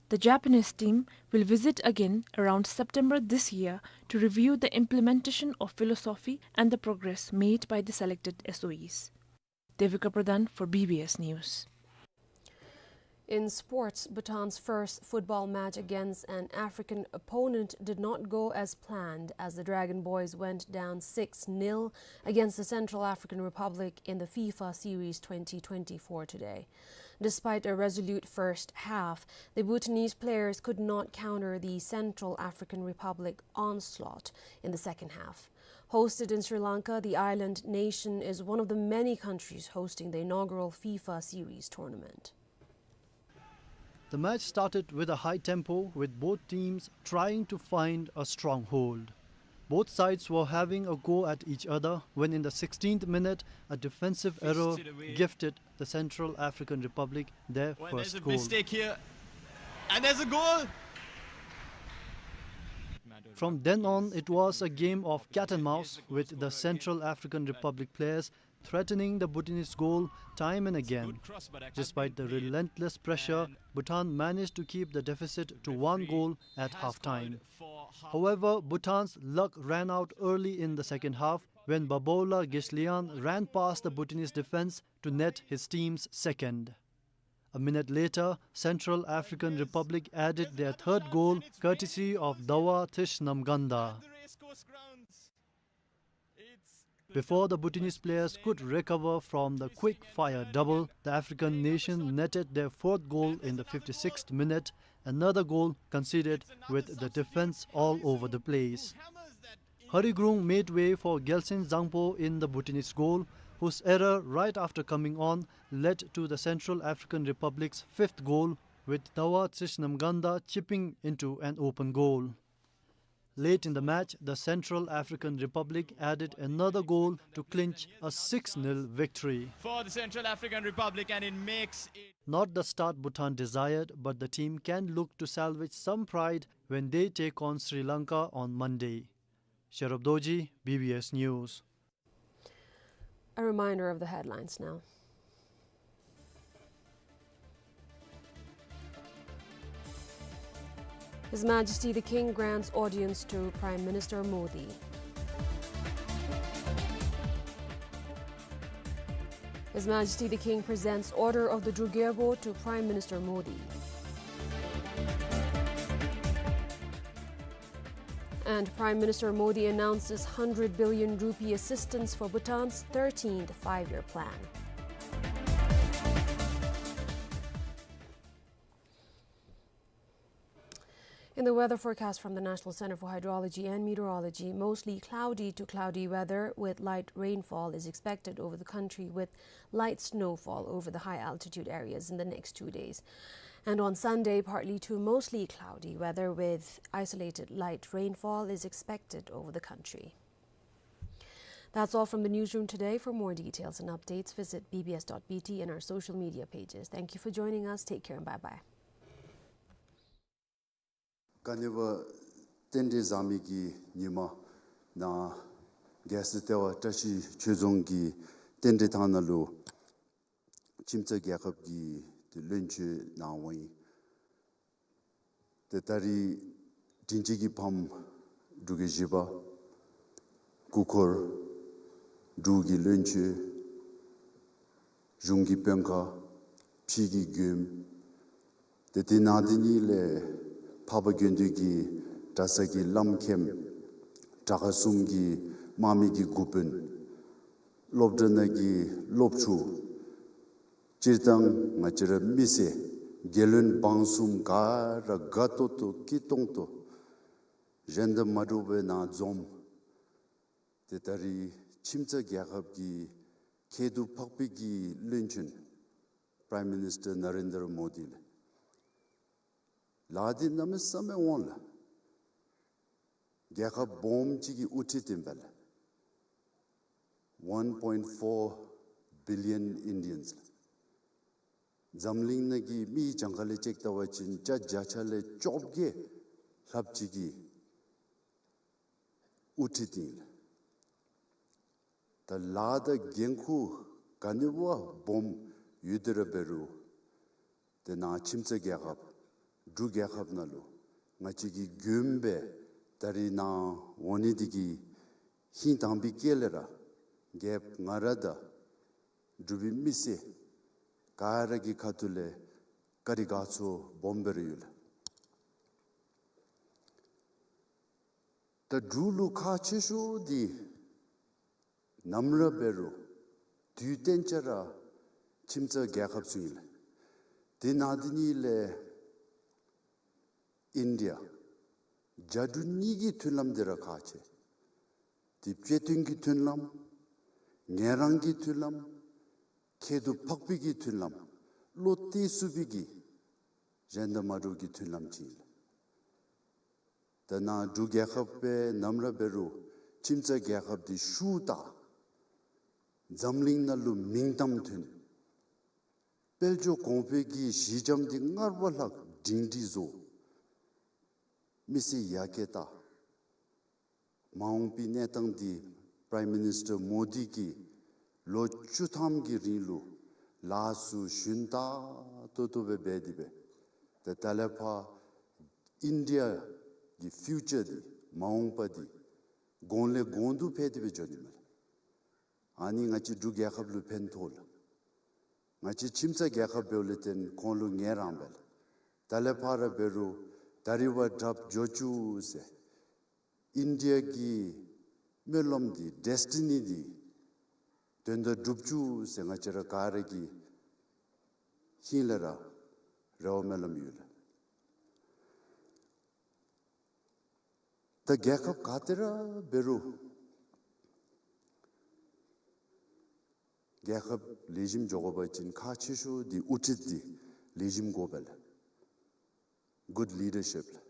The Japanese team will visit again around September this year to review the implementation of philosophy and the progress made by the selected S O Es. Devika Pradhan for B B S News. In sports, Bhutan's first football match against an African opponent did not go as planned, as the Dragon Boys went down six nil against the Central African Republic in the FIFA Series twenty twenty-four today. Despite a resolute first half, the Bhutanese players could not counter the Central African Republic onslaught in the second half. Hosted in Sri Lanka, the island nation is one of the many countries hosting the inaugural FIFA Series tournament. The match started with a high tempo, with both teams trying to find a stronghold. Both sides were having a go at each other when, in the sixteenth minute, a defensive error gifted the Central African Republic their first goal. Well, there's a mistake here. And there's a goal. From then on, it was a game of cat and mouse, with the Central African Republic players threatening the Bhutanese goal time and again. Despite the relentless pressure, Bhutan managed to keep the deficit to one goal at halftime. However, Bhutan's luck ran out early in the second half when Babola Gislian ran past the Bhutanese defense to net his team's second. A minute later, Central African Republic added their third goal, courtesy of Dawa Thish Namganda. Before the Bhutanese players could recover from the quick-fire double, the African nation netted their fourth goal in the fifty-sixth minute, another goal conceded with the defense all over the place. Harigrung made way for Gelsin Zangpo in the Bhutanese goal, whose error right after coming on led to the Central African Republic's fifth goal, with Dawa Tshisnamganda chipping into an open goal. Late in the match, the Central African Republic added another goal to clinch a six nil victory. For the Central African Republic, and it makes it. Not the start Bhutan desired, but the team can look to salvage some pride when they take on Sri Lanka on Monday. Sherab Dorji, B B S News. A reminder of the headlines now. His Majesty the King grants audience to Prime Minister Modi. His Majesty the King presents Order of the Drugyebo to Prime Minister Modi. And Prime Minister Modi announces hundred billion rupee assistance for Bhutan's thirteenth five-year plan. In the weather forecast from the National Center for Hydrology and Meteorology, mostly cloudy to cloudy weather with light rainfall is expected over the country, with light snowfall over the high altitude areas in the next two days. And on Sunday, partly to mostly cloudy weather with isolated light rainfall is expected over the country. That's all from the newsroom today. For more details and updates, visit B B S dot B T and our social media pages. Thank you for joining us. Take care and bye-bye. ཀ་ནི་བ་རྟེན་འབྲེལ་བཟང་མི་གི་ཉི་མ་ནང་རྒྱལ་ས་ལྟེ་བ་བཀྲ་ཤིས་ཆོས་རྫོང་གི་རྟེན་འབྲེལ་ཐང་ནང་ལུ་ཁྱིམ་ཚང་རྒྱལ་ཁབ་ཀྱི་བློན་ཆེན་གནང་འོང་ཡི། ཏེ་ད་རིས་དྲིན་ཅན་གྱི་ཕམ་འབྲུག་རྒྱལ་བཞི་པ་སྐུ་འཁོར་འབྲུག་གི་བློན་ཆེན་གཞུང་གི་དཔོན་ཁག་ཕྱི་གི་མགྱོནམ། ཏེ་དེ་ནང་དེ་ཉིད་ལས་འཕགས་པ་དགེ་འདུན་གྱི་གྲྭ་ས་གི་བླམ་མཁནམ་གྲྭ་ཁག་གསུམ་གྱི་དམག་མི་གི་འགོ་དཔོན། སློབ་གྲྭ་ནང་གི་སློབ་ཕྲུག། སྤྱིར་བཏང་ང་བཅས་ར་མི་སེར་རྒྱལ་བློན་འབངས་གསུམ་ག་ར་དགའ་ཏོག་ཏོ་སྐྱིད་ཏོང་ཏོ་གཞན་དང་མ་འདྲཝ་སྦེ་ནཱ་འཛོམས། ཏེ་ད་རིས་ཁྱིམ་ཚང་རྒྱལ་ཁབ་ཀྱི་ཁྱད་དུ་འཕགས་པའི་གི་བློན་ཆེན་Prime Minister Narendra Modi ལགས་ལཱ་འདི་གནམ་མེད་ས་མེད་འོང་ལགས། རྒྱལ་ཁབ་སྦོམ་ཅིག་གི་དབུ་ཁྲིད་ཨིན་པས་ལགས། One point four billion Indians ལགས། འཛམ་གླིང་ནང་གི་མི་གྱངས་ཁ་ལས་ཅིག་བལྟ་བ་ཅིན་བརྒྱ་ཆ་ལས་བཅོ་བརྒྱད་ལྷགཔ་ཅིག་གི་དབུ་ཁྲིད་ཨིན་ལགས། ད་ལཱ་དང་འགན་ཁུར་ག་ནི་བ་སྦོམ་ཡོད་དེ་ར་འབད་རུང་ཏེ་ནཱ་ཁྱིམ་ཚང་རྒྱལ་ཁབ་ འབྲུག་རྒྱལ་ཁབ་ནང་ལུ་ང་བཅས་ཀྱི་མགོནམ་སྦེ་ད་རིས་ནཱ་འོང་ནི་འདི་གིས་ཧིང་དྭངས་པའི་དཀྱིལ་ལས་ར་རྒྱལཔོ་ང་ར་དང་འབྲུག་པའི་མི་སེར་ག་ར་གི་ཁ་ཐུག་ལས་བཀའ་དྲིན་དགའ་ཚོར་སྦོམ་སྦེ་ར་ཡོད་ལགས། ད་འབྲུག་ལུ་ཁག་ཆེ་ཤོས་འདི་ནམ་ར་འབད་རུང་དུས་གཏན་ཆ་ར་ཁྱིམ་ཚང་རྒྱལ་ཁབ་ཚུ་ཨིན་ལགས། དེ་ནང་འདི་ནང་ལས་ཨིན་ཌི་ཡ་རྒྱ་འབྲུག་གཉིས་ཀྱི་མཐུན་ལམ་འདི་ར་ཁག་ཆེ། དེ་བཅའ་དོན་གྱི་མཐུན་ལམ། ངལ་རངས་ཀྱི་མཐུན་ལམ། ཁྱད་དུ་འཕགས་པའི་གི་མཐུན་ལམ། བློ་གཏད་ཚུགས་པའི་གི་གཞན་དང་མ་འདྲཝ་གི་མཐུན་ལམ་ཅིག་ཨིན་ལགས། ད་ནཱ་འབྲུག་རྒྱལ་ཁབ་སྦེ་ནམ་ར་འབད་རུང་ཁྱིམ་ཚང་རྒྱལ་ཁབ་འདི་ཤུགས་དྲག། འཛམ་གླིང་ནང་ལུ་མིང་གཏམ་ཐོན། དཔལ་འབྱོར་གོང་འཕེལ་གྱི་གཞི་འགྱམ་འདི་སྔར་བ་ལྷག་སྒྲིང་སྒྲི་བཟོ། མི་སེར་ཡར་རྒྱས་བཏང་། མ་འོངས་པའི་གནས་སྟངས་འདི་པྲའིམ་མི་ནིསི་ཊར་མོ་དི་གིས་ལོ་བཅུ་ཐམ་གྱི་རིང་ལུ་ལཱ་ཚུ་ཞུན་དག་ཏོག་ཏོ་སྦེ་འབད་དེ་སྦེ་ཏེ་ད་ལས་ཕར་ཨིན་ཌི་ཡ་གི་ཕིའུ་ཅར་འདི་མ་འོངས་པ་འདི་གོང་ལས་གོང་དུ་འཕེལ་ཏེ་སྦེ་འགྱོ་ནི་མས་ལགས། ཨ་ནི་ང་བཅས་འབྲུག་རྒྱལ་ཁབ་ལུ་ཕན་ཐོགས་ལགས། ང་བཅས་ཁྱིམ་ཚང་རྒྱལ་ཁབ་འབདཝ་ལས་བརྟེན་ཁོང་ལུ་ངལ་རངས་པས་ལགས། ད་ལས་ཕར་ར་འབད་རུང་ད་རིས་བ་དྲགཔ་འགྱོ་བཅུག་ཟེར་ཨིན་ཌི་ཡ་གི་སྨོན་ལམ་འདི་ཌེསི་ཊི་ནི་འདི་དོན་དག་འགྲུབ་བཅུག་ཟེར་ང་བཅས་ར་ག་ར་གི་ཧིང་ལས་ར་རེ་བ་སྨོན་ལམ་ཡོད་ལགས། ད་རྒྱལ་ཁབ་ག་ཏེ་ར་འབད་རུང་རྒྱལ་ཁབ་ལེགས་ཤོམ་འགྱོ་དགོ་པ་ཅིན་ཁག་ཆེ་ཤོས་འདི་དབུ་ཁྲིད་འདི་ལེགས་ཤོམ་དགོ་པས་ལགས། གུཌ་ལི་ཌར་ཤིཔ་ལགས།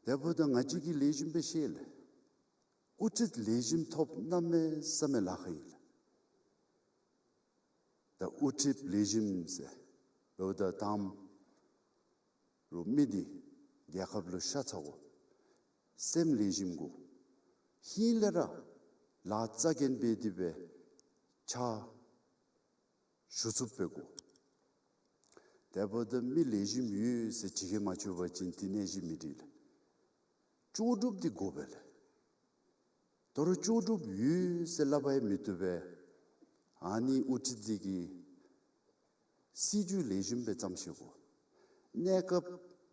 དེ་འབདཝ་ད་ང་བཅས་ཀྱིས་ལེགས་ཤོམ་སྦེ་ཤེས་ལགས། དབུ་ཁྲིད་ལེགས་ཤོམ་ཐོབ་གནམ་མེད་ས་མེད་ལཱ་ཁག་ཨིན་ལགས། ད་དབུ་ཁྲིད་ལེགས་ཤོམ་ཟེར་འབདཝ་ད་དང་པ་ར་མི་འདི་རྒྱལ་ཁབ་ལུ་ཤ་ཚ་དགོ། སེམས་ལེགས་ཤོམ་དགོ། ཧིང་ལས་ར་ལཱ་རྩ་འགེངས་འབད་དེ་སྦེ་ཕྱག་ཞུ་ཚུགསཔ་སྦེ་དགོ། དེ་འབདཝ་ད་མི་ལེགས་ཤོམ་ཡོད་ཟེར་ཇི་གིས་མ་བཅོས་པ་ཅིན་དེ་གནས་གཞི་མི་འགྲིག་ལགས། ལྕོགས་གྲུབ་འདི་དགོ་པས་ལགས། ད་རུང་ལྕོགས་གྲུབ་ཡོད་ཟེར་སླབ་པ་ཡང་མི་བཏུབ་པས། ཨ་ནི་དབུ་ཁྲིད་འདི་གིས་སྲིད་བྱུས་ལེགས་ཤོམ་སྦེ་བརྩམ་ཤེས་དགོ། གནས་སྐབས་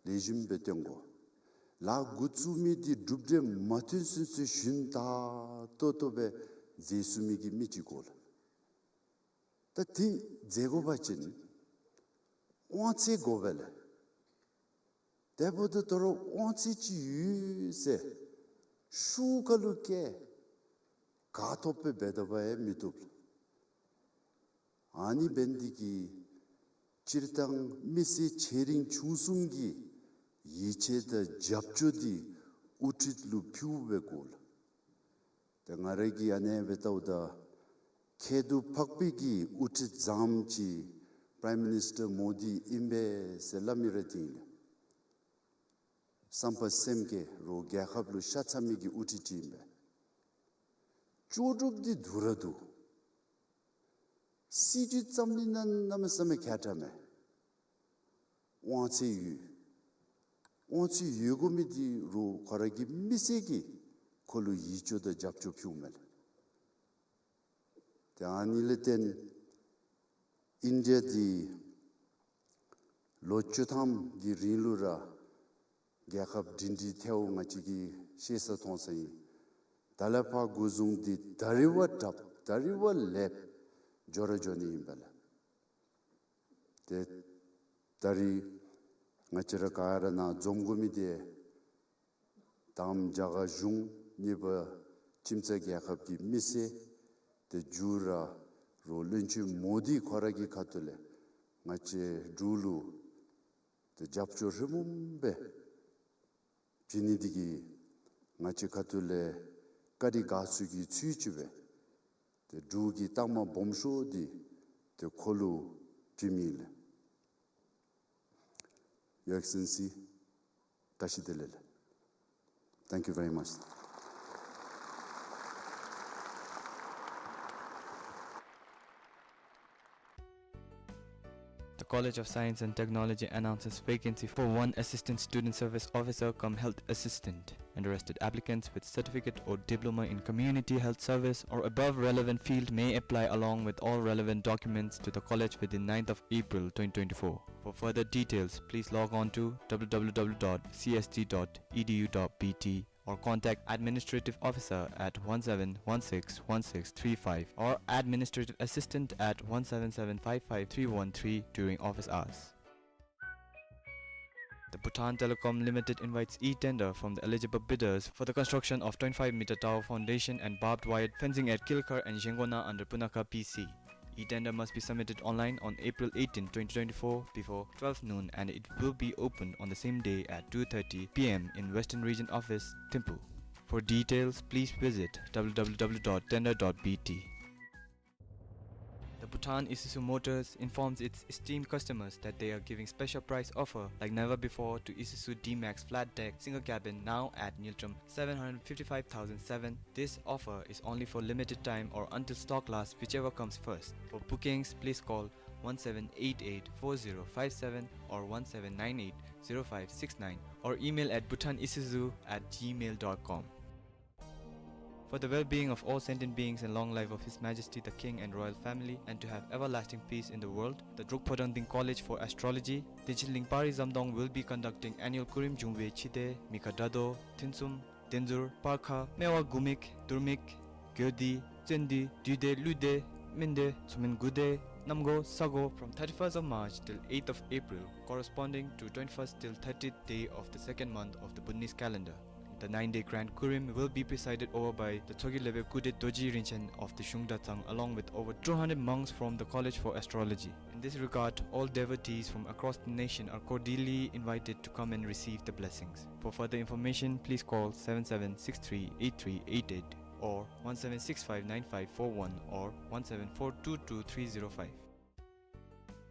ལེགས་ཤོམ་སྦེ་སྟོན་དགོ། ལཱ་འགོ་བཙུགས་མི་འདི་གྲུབ་འབྲས་མ་ཐོན་ཚུན་ཚོད་ཞུན་དག་ཏོག་ཏོ་སྦེ་མཛད་ཚུགས་མི་གི་མི་ཅིག་དགོ་ལགས། ད་དེ་མཛད་དགོ་པ་ཅིན་དབང་ཚད་དགོ་པས་ལགས། དེ་འབདཝ་ད་ད་རུང་དབང་ཚད་ཅིག་ཡོད་ཟེར་ཤུགས་ཁ་ལུ་བཀལ་ག་ཐོབ་སྦེ་འབད་དོ་བ་ཡང་མི་བཏུབ་ལགས། ཨ་ནི་འབད་ནི་འདི་གིས་སྤྱིར་བཏང་མི་སེར་ཆེ་འབྲིང་ཆུང་གསུམ་གྱི་ཡིད་ཆེས་དང་རྒྱབ་སྐྱོར་འདི་དབུ་ཁྲིད་ལུ་ཕུལཝ་སྦེ་དགོ་ལགས། ཏེ་ང་ར་གིས་ཨ་ནེ་སྦེ་བལྟཝ་ད་ཁྱད་དུ་འཕགས་པའི་གི་དབུ་ཁྲིད་བཟངམ་ཅིག་པྲའིམ་མི་ནིསི་ཊར་མོ་དི་ཨིན་པས་ཟེར་སླབ་མི་ར་འདི་ཨིན་ལགས། བསམ་པ་སེམས་བསྐྱེད་ར་རྒྱལ་ཁབ་ལུ་ཤ་ཚ་མི་གི་དབུ་ཁྲིད་ཅིག་ཨིན་པས། ལྕོགས་གྲུབ་འདི་འདུག་ར་འདུག། སྲིད་བྱུས་བརྩམ་ནི་ནང་གནམ་མེད་ས་མེད་མཁས་དྲགས་མས། དབང་ཚད་ཡོད། དབང་ཚད་ཡོད་དགོ་མི་འདི་ར་ཁོ་ར་གི་མི་སེར་གྱིས་ཁོ་ལུ་ཡིད་སྐྱོ་དང་རྒྱབ་སྐྱོར་ཕུལཝ་མས་ལགས། ཏེ་ཨ་ནི་ལས་བརྟེན་ཨིན་ཌི་ཡ་འདི་ལོ་བཅུ་ཐམ་གྱི་རིང་ལུ་ར་རྒྱལ་ཁབ་སྒྲིང་སྒྲི་ཐལཝ་ང་བཅས་ཀྱིས་ཤེས་ས་མཐོང་ས་ཨིན། ད་ལས་ཕར་འགོ་བཟུང་སྟེ་ད་རིས་བ་དྲགཔ་ད་རིས་བ་ལེགསཔ་འགྱོ་ར་འགྱོ་ནི་ཨིན་པས་ལགས། ཏེ་ད་རིས་ང་བཅས་ར་ག་ར་ནཱ་འཛོམས་དགོ་མི་འདི་དང་པ་རྒྱ་གར་གཞུང་གཉིས་པ་ཁྱིམ་ཚང་རྒྱལ་ཁབ་ཀྱི་མི་སེར་ཏེ་མཇུག་ར་ར་བློན་ཆེན་མོ་དི་ཁོ་ར་གི་ཁ་ཐུག་ལས་ང་བཅས་འབྲུག་ལུ་ཏེ་རྒྱབ་སྐྱོར་ཧྲིལ་བུམ་སྦེ་བྱིན་ནི་འདི་གིས་ང་བཅས་ཁ་ཐུག་ལས་བཀའ་དྲིན་དགའ་ཚོར་གྱི་ཚུལ་ཅིག་སྦེ་ཏེ་འབྲུག་གི་རྟགས་མ་སྦོམ་ཤོས་འདི་ཏེ་ཁོ་ལུ་བྱིནམ་ཨིན་ལགས། Your Excellency, བཀྲ་ཤིས་བདེ་ལེགས་ལགས། Thank you very much. ད་ College of Science and Technology announces vacancy for one Assistant Student Service Officer cum Health Assistant. Interested applicants with certificate or diploma in community health service or above relevant field may apply along with all relevant documents to the college within ninth of April twenty twenty-four. For further details, please log on to w w w dot c s t dot e d u dot b t or contact administrative officer at one seven one six one six three five or administrative assistant at one seven seven five five three one three during office hours. The Bhutan Telecom Limited invites e-tender from the eligible bidders for the construction of twenty-five meter tower foundation and barbed wire fencing at Kilkhar and Zhengona under Punakha P C. E-tender must be submitted online on April eighteen, twenty twenty-four, before twelve noon, and it will be opened on the same day at two thirty p m in Western Region Office, Thimphu. For details, please visit w w w dot tender dot b t. The Bhutan Isuzu Motors informs its esteemed customers that they are giving special price offer like never before to Isuzu D-Max flat deck single cabin, now at Ngultrum seven hundred fifty-five thousand seven. This offer is only for limited time or until stock lasts, whichever comes first. For bookings, please call one seven eight eight four zero five seven or one seven nine eight zero five six nine or email at bhutanisuzu at gmail dot com. For the well-being of all sentient beings and long life of His Majesty the King and royal family, and to have everlasting peace in the world, the Drukpa Dangding College for Astrology, Tenshinling Pari Zamdong, will be conducting annual Kurim Jungwe Chide, Mikha Dado, Thinsum, Denzur, Parkha, Mewa Gumik, Durmik, Gyodi, Tsendi, Duide, Luide, Mende, Tsumin Gude, Namgo, Sago from thirty-first of March till eighth of April, corresponding to twenty-first till thirtieth day of the second month of the Bhutanese calendar. The nine-day grand Kurim will be presided over by the Tshogkhe Lebe Kude Dorji Rinchen of the Zhungdratsang, along with over two hundred monks from the College for Astrology. In this regard, all devotees from across the nation are cordially invited to come and receive the blessings. For further information, please call seven seven six three eight three eight eight or one seven six five nine five four one or one seven four two two three zero five.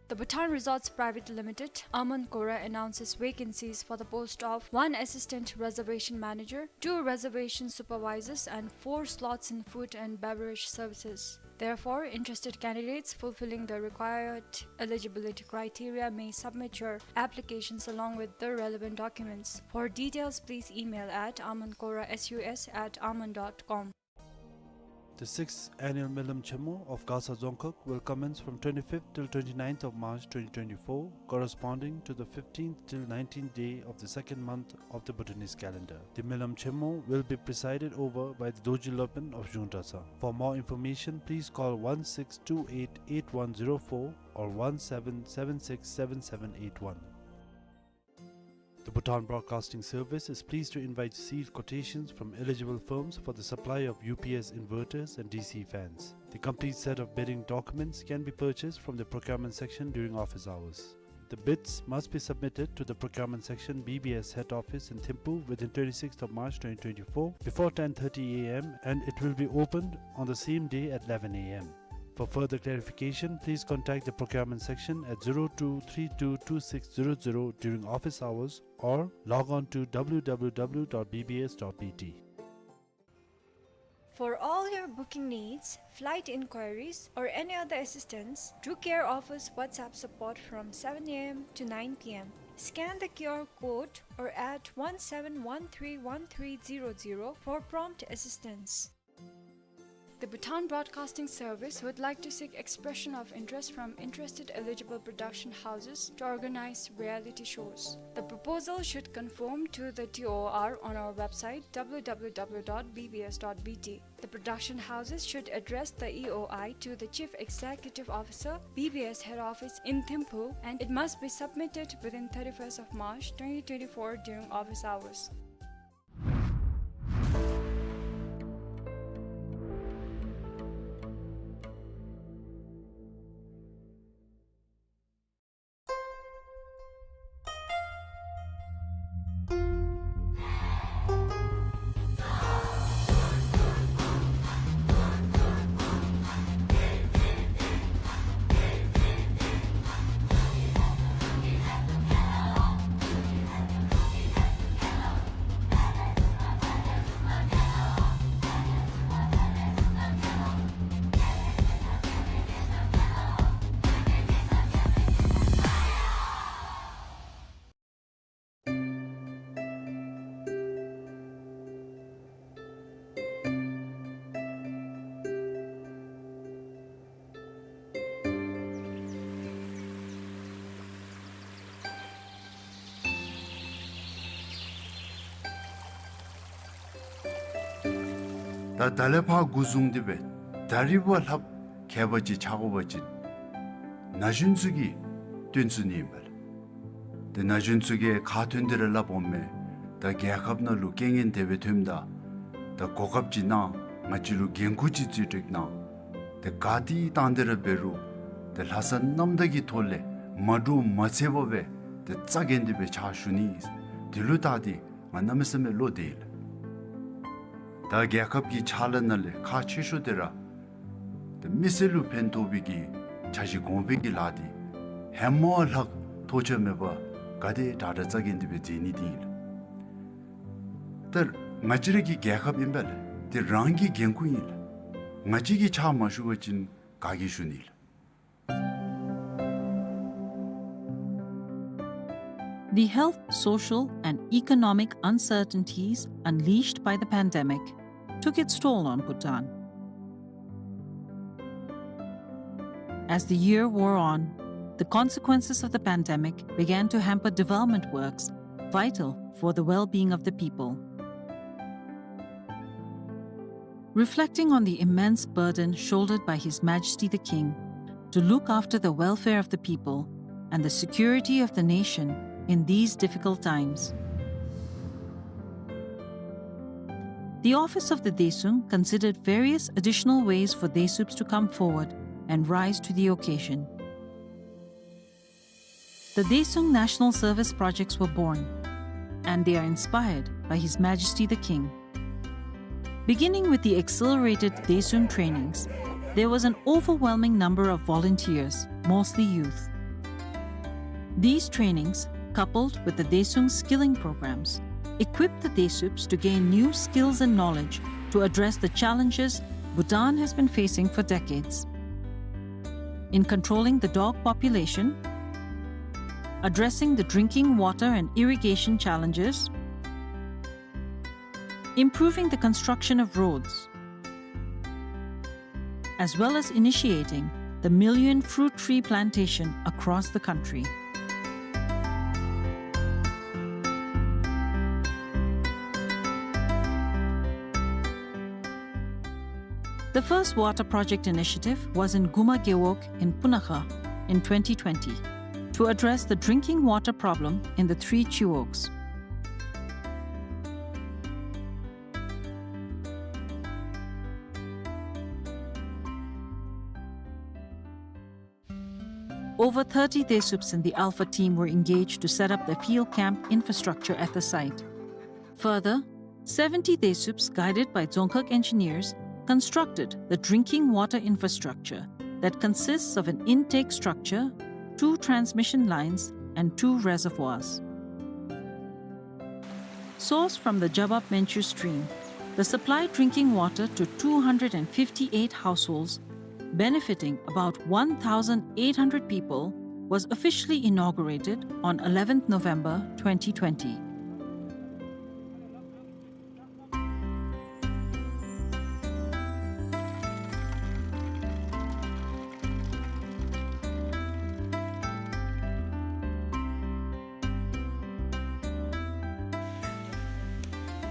The Bhutan Resorts Private Limited, Aman Kora, announces vacancies for the post of one assistant reservation manager, two reservation supervisors, and four slots in food and beverage services. Therefore, interested candidates fulfilling the required eligibility criteria may submit your applications along with the relevant documents. For details, please email at amankorasus at aman dot com. The sixth annual Milam Chemo of Gasa Dzongkhag will commence from twenty-fifth till twenty-ninth of March twenty twenty-four, corresponding to the fifteenth till nineteenth day of the second month of the Bhutanese calendar. The Milam Chemo will be presided over by the Dorji Lopen of Zhungdratsang. For more information, please call one six two eight eight one zero four or one seven seven six seven seven eight one. The Bhutan Broadcasting Service is pleased to invite sealed quotations from eligible firms for the supply of U P S inverters and D C fans. The complete set of bidding documents can be purchased from the procurement section during office hours. The bids must be submitted to the procurement section, B B S head office in Thimphu, within twenty-sixth of March twenty twenty-four before ten thirty a m, and it will be opened on the same day at eleven a m. For further clarification, please contact the procurement section at zero two three two two six zero zero during office hours or log on to w w w dot b b s dot b t. For all your booking needs, flight inquiries, or any other assistance, Druk Air offers WhatsApp support from seven a m to nine p m. Scan the Q R code or add one seven one three one three zero zero for prompt assistance. The Bhutan Broadcasting Service would like to seek expression of interest from interested eligible production houses to organize reality shows. The proposal should conform to the T O R on our website, w w w dot b b s dot b t. The production houses should address the E O I to the Chief Executive Officer, B B S Head Office in Thimphu, and it must be submitted within thirty-first of March twenty twenty-four during office hours. ད་ལས་ཕར་འགོ་བཟུང་སྟེ་སྦེ་ད་རིས་བ་ལྷགཔ་མཁས་པ་ཅིག་ཆགས་དགོ་པ་ཅིན་ན་གཞོན་ཚུ་གིས་བཏོན་ཚུགས་ནི་ཨིན་པས་ལགས། ཏེ་ན་གཞོན་ཚུ་གིས་ཁ་ཐོན་ཏེ་ར་སླབ་འོང་མས། ད་རྒྱལ་ཁབ་ནང་ལུ་རྐྱེན་ངན་དེ་སྦེ་ཐོནམ་ད་ད་གོ་སྐབས་ཅིག་གནང་། ང་བཅས་ལུ་འགན་ཁུར་ཅིག་བཙུགས་ཏེ་གནང་། ཏེ་ག་ཏེ་བཏང་སྟེ་ར་འབད་རུང་ཏེ་ལྷག་བསམ་རྣམ་དག་གི་ཐོག་ལས་མ་འདྲོག་མ་འཚེར་བར་སྦེ་ཏེ་རྩ་འགེངས་ཏེ་སྦེ་ཕྱག་ཞུ་ནི། དེ་ལུ་བལྟ་སྟེ་ང་གནམ་མེད་ས་མེད་བློ་བདེ་ལགས། ད་རྒྱལ་ཁབ་ཀྱི་ཕྱག་ལཱ་ནང་ལས་ཁག་ཆེ་ཤོས་དེ་ར་ཏེ་མི་སེར་ལུ་ཕན་ཐོགས་པའི་གི་འཆར་གཞི་གོང་འཕེལ་གྱི་ལཱ་འདི་ཧེ་མ་ལྷག་ཐོགས་ཆགས་མེད་པར་ག་དེ་དྲག་དྲག་རྩ་འགེངས་ཏེ་སྦེ་མཛད་ནི་འདི་ཨིན་ལགས། ད་ང་བཅས་ར་གི་རྒྱལ་ཁབ་ཨིན་པས་ལགས། དེ་རང་གི་འགན་ཁུར་ཨིན་ལགས། ང་བཅས་ཀྱིས་ཕྱག་མ་ཞུ་བ་ཅིན་ག་གིས་ཞུ་ནི་ལགས། The health, social, and economic uncertainties unleashed by the pandemic took its toll on Bhutan. As the year wore on, the consequences of the pandemic began to hamper development works vital for the well-being of the people. Reflecting on the immense burden shouldered by His Majesty the King to look after the welfare of the people and the security of the nation in these difficult times, the office of the Daesung considered various additional ways for Daesups to come forward and rise to the occasion. The Daesung National Service projects were born, and they are inspired by His Majesty the King. Beginning with the accelerated Daesung trainings, there was an overwhelming number of volunteers, mostly youth. These trainings, coupled with the Daesung skilling programs, equipped the Daesups to gain new skills and knowledge to address the challenges Bhutan has been facing for decades. In controlling the dog population, addressing the drinking water and irrigation challenges, improving the construction of roads, as well as initiating the million fruit tree plantation across the country. The first water project initiative was in Guma Gewog in Punakha in twenty twenty to address the drinking water problem in the three Chiwogs. Over thirty Daesups in the Alpha team were engaged to set up the field camp infrastructure at the site. Further, seventy Daesups, guided by Dzongkhag engineers, constructed the drinking water infrastructure that consists of an intake structure, two transmission lines, and two reservoirs. Sourced from the Jabab Menchu stream, the supplied drinking water to two hundred and fifty-eight households, benefiting about one thousand eight hundred people, was officially inaugurated on eleventh November twenty twenty.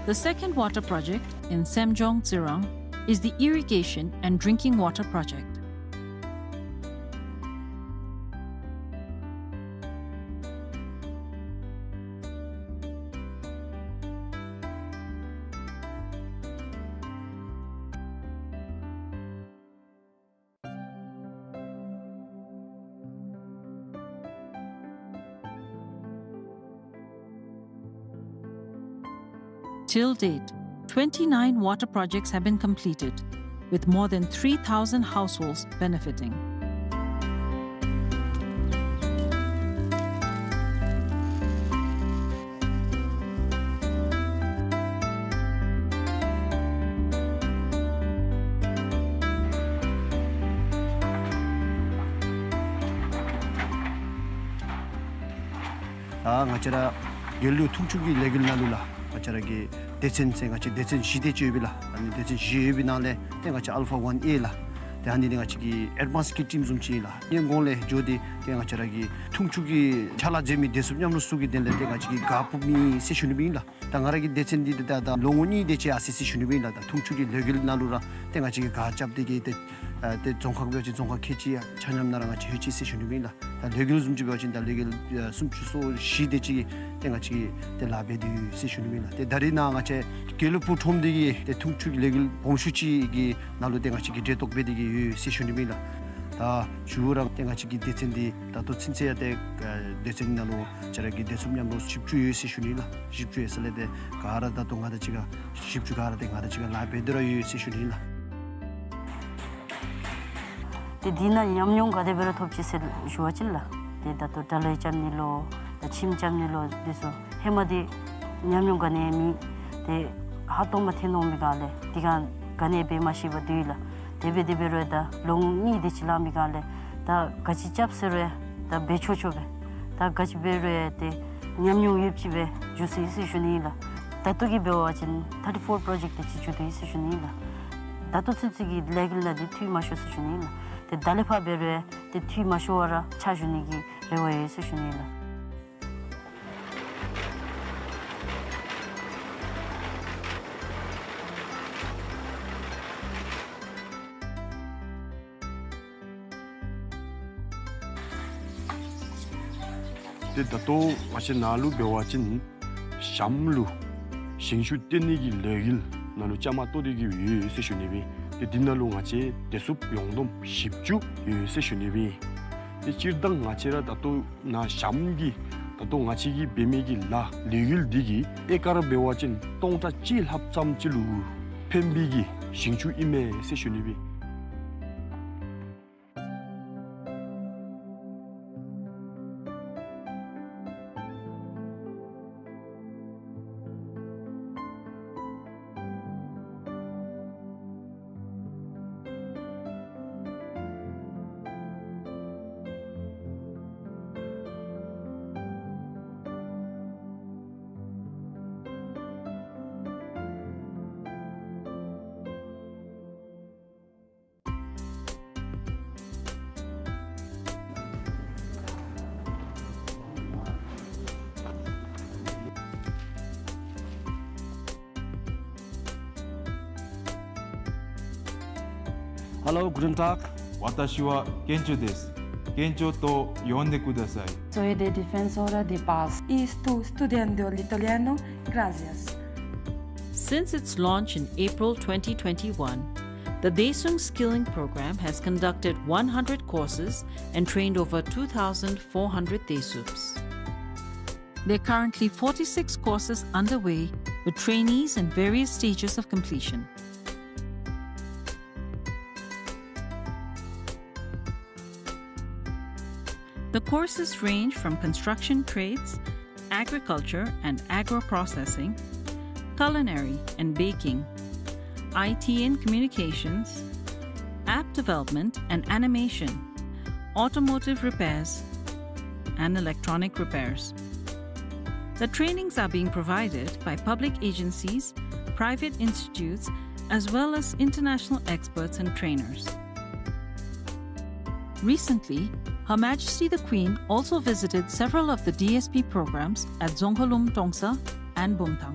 The second water project in Semjong Tsirang is the irrigation and drinking water project. Till date, twenty-nine water projects have been completed, with more than three thousand households benefiting. ད་ང་བཅས་ར་རྒྱལ་གླུ་ཐུགས་སྐྱོང་གི་ལས་འགུལ་ནང་ལུ་ལགས། ང་བཅས་ར་གི་སྡེ་ཚན་ཟེར་ང་བཅས་སྡེ་ཚན་བཞི་དེ་ཅིག་ཡོད་པས་ལགས། ཨ་ནི་སྡེ་ཚན་བཞི་ཡོད་པའི་ནང་ལས་ཏེ་ང་བཅས་ཨལ་ཕ་ཝན་ཨེ་ལགས། ད་ཨ་ནི་ཏེ་ང་བཅས་ཀྱི་ཨེཌ་ཝཱནསི་ཀིཊ་ཊིམ་བཟུམ་ཅིག་ཨིན་ལགས། ཨ་ནི་གོང་ལས་འགྱོ་སྟེ་ཏེ་ང་བཅས་ར་གི་འཐུང་ཆུ་གི་ཕྱག་ལཱ་མཛད་མི་བདེ་སྲུངཔ་མཉམ་རོགས་ཚུ་གི་དོན་ལས་ཏེ་ང་བཅས་ཀྱིས་གཱ་ཕུབ་ནི་ཟེར་ཞུ་ནི་ཨིན་ལགས། ད་ང་ར་གི་སྡེ་ཚན་འདི་ཏེ་ད་ད་ལོ་ངོ་གཉིས་དེ་ཅིག་ཨ་སི་སི་ཞུ་ནི་ཨིན་ལགས། ད་འཐུང་ཆུ་གི་ལས་འགུལ་ནང་ལུ་ར་ཏེ་ང་བཅས་ཀྱིས་གཱ་རྐྱབ་སྟེ་གི་ཏེ་ཨ་ཏེ་རྫོང་ཁག་འབད་བ་ཅིན་རྫོང་ཁག་ཁལ་གཅིག་ཡང་ཆ་མཉམ་ནང་ར་ང་བཅས་ལྷོད་ཅི་ཟེར་ཞུ་ནི་ཨིན་ལགས། ད་ལས་འགུལ་བཟུམ་ཅིག་འབད་བ་ཅིན་ད་ལས་འགུལ་ཨ་སུམ་ཅུ་སོ་བཞི་དེ་ཅིག་ཏེ་ང་བཅས་ཀྱིས་ཏེ་ལཱ་འབད་དེ་ཡོད་ཟེར་ཞུ་ནི་ཨིན་ལགས། ཏེ་ད་རེས་ནཱ་ང་བཅས་དགེ་ལུགས་སྤུངས་ཁྲོམ་འདི་གི་ཏེ་འཐུང་ཆུ་གི་ལས་འགུལ་སྦོམ་ཤོས་ཅིག་གི་ནང་ལུ་ཏེ་ང་བཅས་ཀྱིས་གྲལ་གཏོགས་འབད་དེ་གི་ཡོད་ཟེར་ཞུ་ནི་ཨིན་ལགས། ད་ཞུ་ར་ཏེ་ང་བཅས་ཀྱི་སྡེ་ཚན་འདི་ད་ལྟོ་ཚུན་ཚོད་ཡང་ཏེ་ཨ་སྡེ་ཚན་ནང་ལུ་ང་བཅས་ར་གི་བདེ་སྲུངཔ་མཉམ་རོགས་བཞི་བཅུ་ཡོད་ཟེར་ཞུ་ནི་ཨིན་ལགས། བཞི་བཅུ་ཡོད་ས་ལས་ཏེ་ག་ར་ད་ལྟོ་ང་དང་གཅིག་ཁར་བཞི་བཅུ་ག་ར་ཏེ་ང་དང་གཅིག་ཁར་ལཱ་འབད་དེ་ར་ཡོད་ཟེར་ཞུ་ནི་ཨིན་ལགས། ཏེ་འདི་ནང་ཉམས་མྱོང་ག་དེ་སྦེ་ར་ཐོབ་ཅི་ཟེར་ཞུ་བ་ཅིན་ལགས། ཏེ་ད་ལྟོ་དགྲ་ལན་རྐྱབ་ནི་ལོ་ད་ཁྱིམ་རྐྱབ་ནི་ལོ་འདི་ཚུ་ཧེ་མ་འདི་ཉམས་མྱོང་ག་ནི་ཡང་མེད། ཏེ་ཧ་ཏོ་མ་ཐོན་འོང་མི་ག་ལས་འདི་ག་ག་ནི་འབད་མ་ཤེས་པར་སྡོད་ཡི་ལགས། དེ་སྦེ་དེ་སྦེ་རུང་ད་ལོ་ངོ་གཉིས་དེ་ཅིག་ལང་མི་ག་ལས་ད་ག་ཅི་རྐྱབ་ཟེར་རུང་ད་འབད་ཆོག་ཆོག་སྦེ་ད་ག་ཅི་འབད་རུང་ཏེ་ཉམས་མྱོང་ཡོདཔ་ཅིག་སྦེ་འགྱོ་ཅི་ཟེར་ཞུ་ནི་ཨིན་ལགས། ད་ལྟོ་གི་འབད་བ་ཅིན་ཐར་ཊི་ཕོར་པྲོ་ཇེཀཊ་དེ་ཅིག་འགྱོ་དོ་ཡོད་ཟེར་ཞུ་ནི་ཨིན་ལགས། ད་ལྟོ་ཚུན་ཚོད་ཀྱི་ལས་འགུལ་ནང་འདི་འཐུས་མ་ཤོར་ཟེར་ཞུ་ནི་ཨིན་ལགས། ཏེ་ད་ལས་ཕར་འབད་རུང་ཏེ་འཐུས་མ་ཤོར་བར་ར་ཕྱག་ཞུ་ནི་གི་རེ་བ་ཡོད་ཟེར་ཞུ་ནི་ཨིན་ལགས། ཏེ་ད་ལྟོ་ང་བཅས་ནཱ་ལུ་འབད་བ་ཅིན་ཞྭམོ་ལུ་ཞིང་ཆུ་བཏོན་ནི་གི་ལས་འགུལ་ནང་ལུ་བཅའ་མར་གཏོགས་ཏེ་གི་ཡོད་ཟེར་ཞུ་ནི་ཨིན། ཏེ་འདི་ནང་ལུ་ང་བཅས་བདེ་སྲུངཔ་ཡོངས་བསྡོམས་བཞི་བཅུ་ཡོད་ཟེར་ཞུ་ནི་ཨིན། ཏེ་སྤྱིར་བཏང་ང་བཅས་ར་ད་ལྟོ་ནཱ་ཞྭམོ་གི་ད་ལྟོ་ང་བཅས་ཀྱིས་འབད་མི་གི་ལཱ་ལས་འགུལ་འདི་གིས་ཨེ་ཀར་འབད་བ་ཅིན་སྟོང་ཕྲག་གཅིག་ལྷགཔ་ཙམ་ཅིག་ལུ་ཕན་པའི་གི་ཞིང་ཆུ་ཨིན་མས་ཟེར་ཞུ་ནི་ཨིན། Hello, guten Tag. 私はケンチョです。ケンチョと呼んでください。Soy de Defensora de Paz. Y sto studiando l'italiano. Gracias. Since its launch in April twenty twenty-one, the Daesung Skilling Program has conducted one hundred courses and trained over two thousand four hundred Daesups. There are currently forty-six courses underway, with trainees in various stages of completion. The courses range from construction trades, agriculture and agro-processing, culinary and baking, I T and communications, app development and animation, automotive repairs, and electronic repairs. The trainings are being provided by public agencies, private institutes, as well as international experts and trainers. Recently, Her Majesty the Queen also visited several of the D S P programs at Dzongkhalum Tongsa and Bumthang.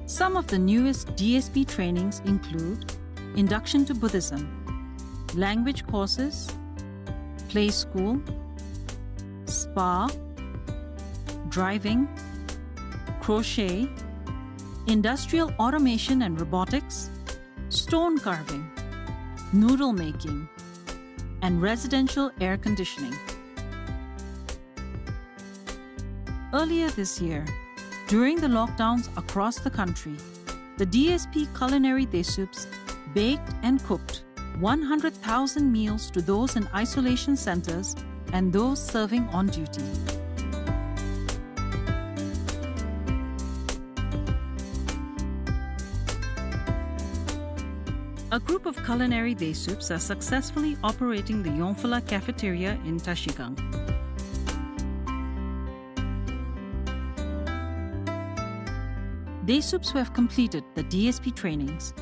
Some of the newest D S P trainings include Induction to Buddhism, language courses, play school, spa, driving, crochet, industrial automation and robotics, stone carving, noodle making, and residential air conditioning. Earlier this year, during the lockdowns across the country, the D S P Culinary Daesups baked and cooked one hundred thousand meals to those in isolation centers and those serving on duty. A group of Culinary Daesups are successfully operating the Yongpfala Cafeteria in Tashigang. Desups who have completed the D S P trainings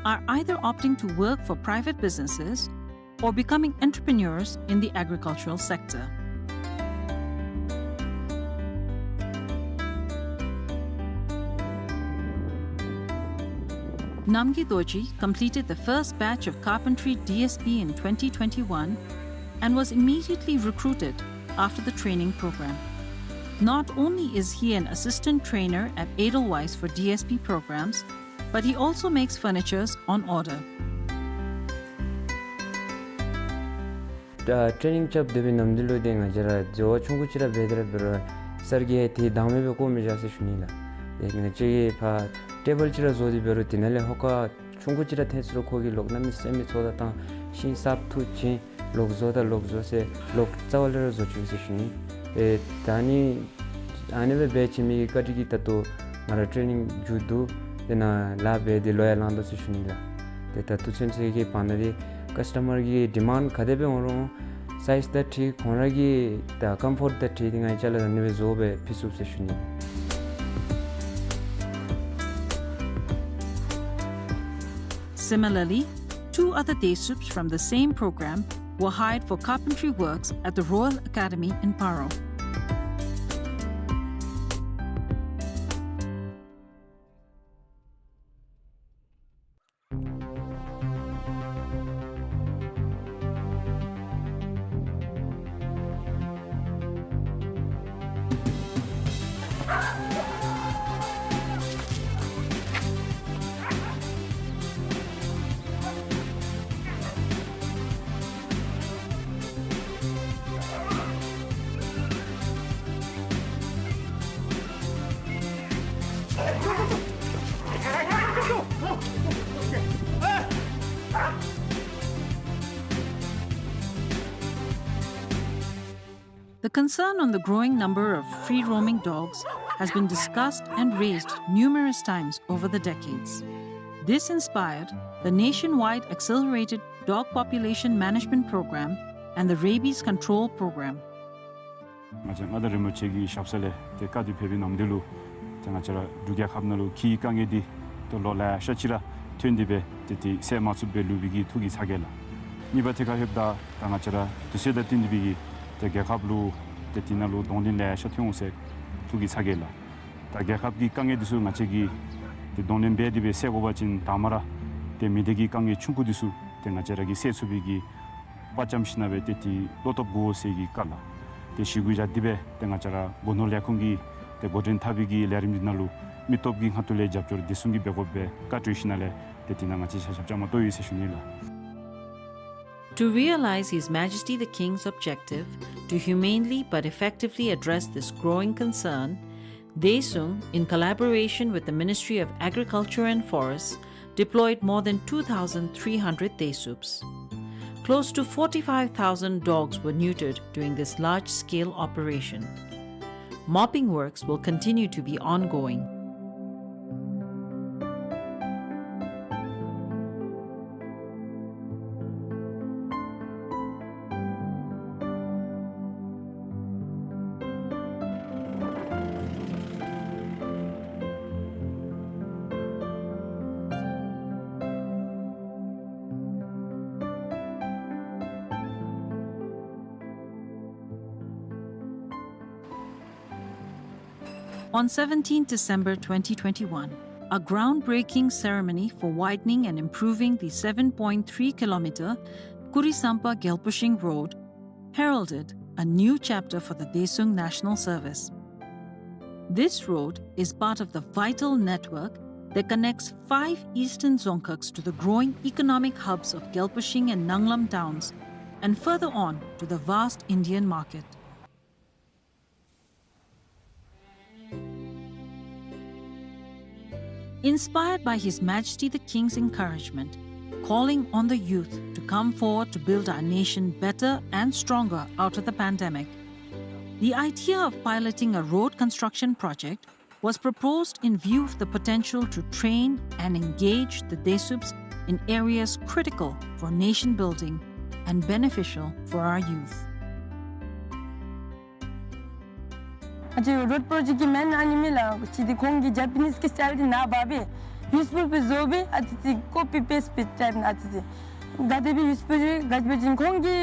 are either opting to work for private businesses or becoming entrepreneurs in the agricultural sector. Namgay Dorji completed the first batch of carpentry D S P in twenty twenty-one and was immediately recruited after the training program. Not only is he an assistant trainer at Edelweiss for D S P programs, but he also makes furnitures on order. ད་ཊེ་རེ་ནིང་རྐྱབ་སྡོད་པའི་ནམ་དུས་ལུ་ཏེ་ང་བཅས་ར་བཟོ་བ་ཆུང་ཀུ་ཅིག་ར་འབད་དེ་ར་འབད་རུང་གསར་རྒྱག་དེ་བདག་མེད་སྦེ་བཀོ་མི་བཞག་ཟེར་ཞུ་ནི་ལགས། ཏེ་ང་བཅས་ཀྱིས་ཕར་ཊེ་བཱལ་ཅིག་ར་བཟོ་སྟེ་འབད་རུང་དེ་ནང་ལས་ཧོ་ཀ་ཆུང་ཀུ་ཅིག་ར་ཐོན་སོང་རུང་ཁོ་གིས་ལོག་གནམ་མེད་ས་མེད་ཚོགས་ད་བཏང་ཤིང་གསརཔ་འཐུ་བྱིན་ལོག་བཟོ་ད་ལོག་བཟོ་ཟེར་ལོག་རྩ་བ་ལས་ར་བཟོ་བཅུག་ཟེར་ཞུ་ནི། ཨེ་ད་ནི་ཨ་ནི་སྦེ་འབད་བྱིན་མི་གི་བཀའ་དྲིན་གྱིས་ད་ལྟོ་ང་ར་ཊེ་རེ་ནིང་མཇུག་བསྡུ་ཏེ་ནཱ་ལཱ་འབད་དེ་ལོ་ཡང་ལང་དོ་ཟེར་ཞུ་ནི་ལགས། ཏེ་ད་ལྟོ་ཚུན་ཚོད་ཀྱི་བར་ན་འདི་ཀཱསི་ཊ་མར་གྱི་ཌི་མཱནཌ་ག་དེ་སྦེ་འོང་རུང་སའིཛ་དང་འཁྲིལ་ཁོང་ར་གི་ད་ཀམ་ཕོརཊ་དང་འཁྲིལ་ཏེ་ང་བཅས་ལུ་ཨ་ནི་སྦེ་བཟོ་སྦེ་ཕུལ་ཚུགས་ཟེར་ཞུ་ནི། Similarly, two other Desups from the same program were hired for carpentry works at the Royal Academy in Paro. The concern on the growing number of free-roaming dogs has been discussed and raised numerous times over the decades. This inspired the nationwide Accelerated Dog Population Management Program and the Rabies Control Program. ང་བཅས་མངའ་བདག་རིན་པོ་ཆེ་གི་ཞབས་ས་ལས་ཏེ་བཀའ་དྲིན་ཕེབས་པའི་ནམ་དུས་ལུ་ཏེ་ང་བཅས་ར་འབྲུག་རྒྱལ་ཁབ་ནང་ལུ་ཁྱི་གི་དཀའ་ངལ་འདི་ཏེ་ལོ་ལེ་ཤ་ཅིག་ར་ཐོན་ཏེ་སྦེ་ཏེ་ཏེ་སེལ་མ་ཚུགསཔ་སྦེ་ལུས་པའི་གི་ཐུགས་ཀྱི་ཚ་གྱང་ལགས། གཉིས་པ་ཐད་ཁར་ལྷོདཔ་ད་ད་ང་བཅས་ར་དུས་ཚོད་དང་བསྟུན་ཏེ་སྦེ་གི་ཏེ་རྒྱལ་ཁབ་ལུ་ཏེ་དེ་ནང་ལུ་གདོང་ལེན་ལེ་ཤ་ཐོན་འོང་ཟེར་ཐུགས་ཀྱི་ཚ་གྱང་ལགས། ད་རྒྱལ་ཁབ་ཀྱི་དཀའ་ངལ་འདི་ཚུ་ང་བཅས་ཀྱིས་ཏེ་གདོང་ལེན་འབད་དེ་སྦེ་སེལ་དགོ་པ་ཅིན་དང་པ་ར་ཏེ་མི་སྡེ་གི་དཀའ་ངལ་ཆུང་ཀུ་འདི་ཚུ་ཏེ་ང་བཅས་ར་གིས་སེལ་ཚུགས་པའི་གི་དཔའ་བཅམ་ཞིན་ན་སྦེ་ཏེ་ཏེ་བློ་སྟོབས་དགོ་ཟེར་གྱི་བཀའ་ལགས། ཏེ་ཞི་གུ་བཞག་སྟེ་སྦེ་ཏེ་ང་བཅས་ར་སྒོ་ནོར་ལས་ཁུངས་ཀྱིས་ཏེ་འགོ་འདྲེན་འཐབ་པའི་གི་ལས་རིམ་འདི་ནང་ལུ་མི་སྟོབས་ཀྱི་ཁ་ཐུག་ལས་རྒྱབ་སྐྱོར་བདེ་སྲུང་གིས་འབད་དགོ་པའི་བཀའ་གྲོས་ཞིན་ན་ལས་ཏེ་དེ་ནང་ང་བཅས་ཆ་ཁྱབ་བཅའ་མར་གཏོགས་ཡི་ཟེར་ཞུ་ནི་ལགས། To realize His Majesty the King's objective to humanely but effectively address this growing concern, Daesung, in collaboration with the Ministry of Agriculture and Forests, deployed more than two thousand three hundred Daesups. Close to forty-five thousand dogs were neutered during this large-scale operation. Mopping works will continue to be ongoing. On seventeenth December twenty twenty-one, a groundbreaking ceremony for widening and improving the seven point three kilometer Kurisampa Gyalpushing Road heralded a new chapter for the Daesung National Service. This road is part of the vital network that connects five eastern dzongkhags to the growing economic hubs of Gyalpushing and Nanglam towns, and further on to the vast Indian market. Inspired by His Majesty the King's encouragement, calling on the youth to come forward to build our nation better and stronger out of the pandemic, the idea of piloting a road construction project was proposed in view of the potential to train and engage the Daesups in areas critical for nation building and beneficial for our youth. ང་བཅས་རོཌ་པྲོ་ཇེཀཊ་ཀྱི་མེན་ཨ་ནི་མས་ལགས། གཅིག་འདི་ཁོང་གི་ཇ་པ་ནིས་ཀྱི་སི་ཊའིལ་འདི་ནཱ་འབག་སྦེ་ནིའུསི་པེ་པར་བཟོ་སྦེ་ཨ་ཙི་ཙི་ཀོ་པི་པེསཊ་སྦེ་སི་ཊའིལ་ཨ་ཙི་ཙི་ག་དེ་སྦེ་ནིའུསི་པེ་པར་ག་ཅི་སྦེ་བྱིན། ཁོང་གི་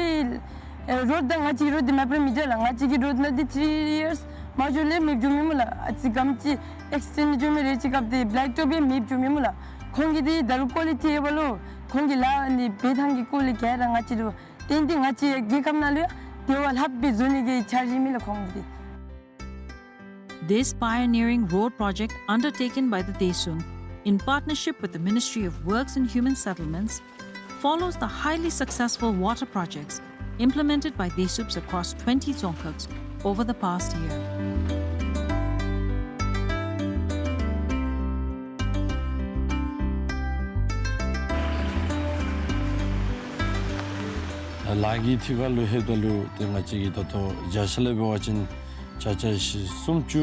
ཨེ་རོཌ་དང་ང་བཅས་ཀྱི་རོཌ་འདི་མེདཔ་ར་མི་འདྲ་ལགས། ང་བཅས་ཀྱི་རོཌ་ནང་འདི་ཐི་རི་ཡརསི་མ་འགྱོ་ལས་མེདཔ་འགྱོ་མི་སྨོ་ལགས། ཨ་ཙི་ག་དེམ་ཅིག་ཨེགསི་ཊེནཌ་འགྱོ་མི་རེ་ཅིག་སྐབས་འདི་བེ་ལེཀ་ཊོབ་སྦེ་མེདཔ་འགྱོ་མི་སྨོ་ལགས། ཁོང་གི་འདི་ད་རུང་ཀོ་ལི་ཊི་ཨེ་བ་ལོ། ཁོང་གི་ལཱ་ཨ་ནི་འབད་ཐངས་ཀྱི་ཀོ་ལི་ག་ར་ང་བཅས་ར་ཏན་ཏན་ང་བཅས་རྒྱལ་ཁབ་ནང་ལུ་ཡང་དེ་བ་ལྷགཔ་སྦེ་བཟོ་ནི་གི་འཆར་གཞི་མས་ལགས་ཁོང་གི་འདི། This pioneering road project undertaken by the Desum in partnership with the Ministry of Works and Human Settlements follows the highly successful water projects implemented by Desups across twenty dzongkhags over the past year. ལཱ་གི་ཐད་ཁར་ལུ་ལྷོདཔ་ད་ལུ་ཏེ་ང་བཅས་ཀྱིས་ད་ལྟོ་བརྒྱ་ཆ་ལས་འབད་བ་ཅིན་བརྒྱ་ཆ་བཞི་སུམ་ཅུ་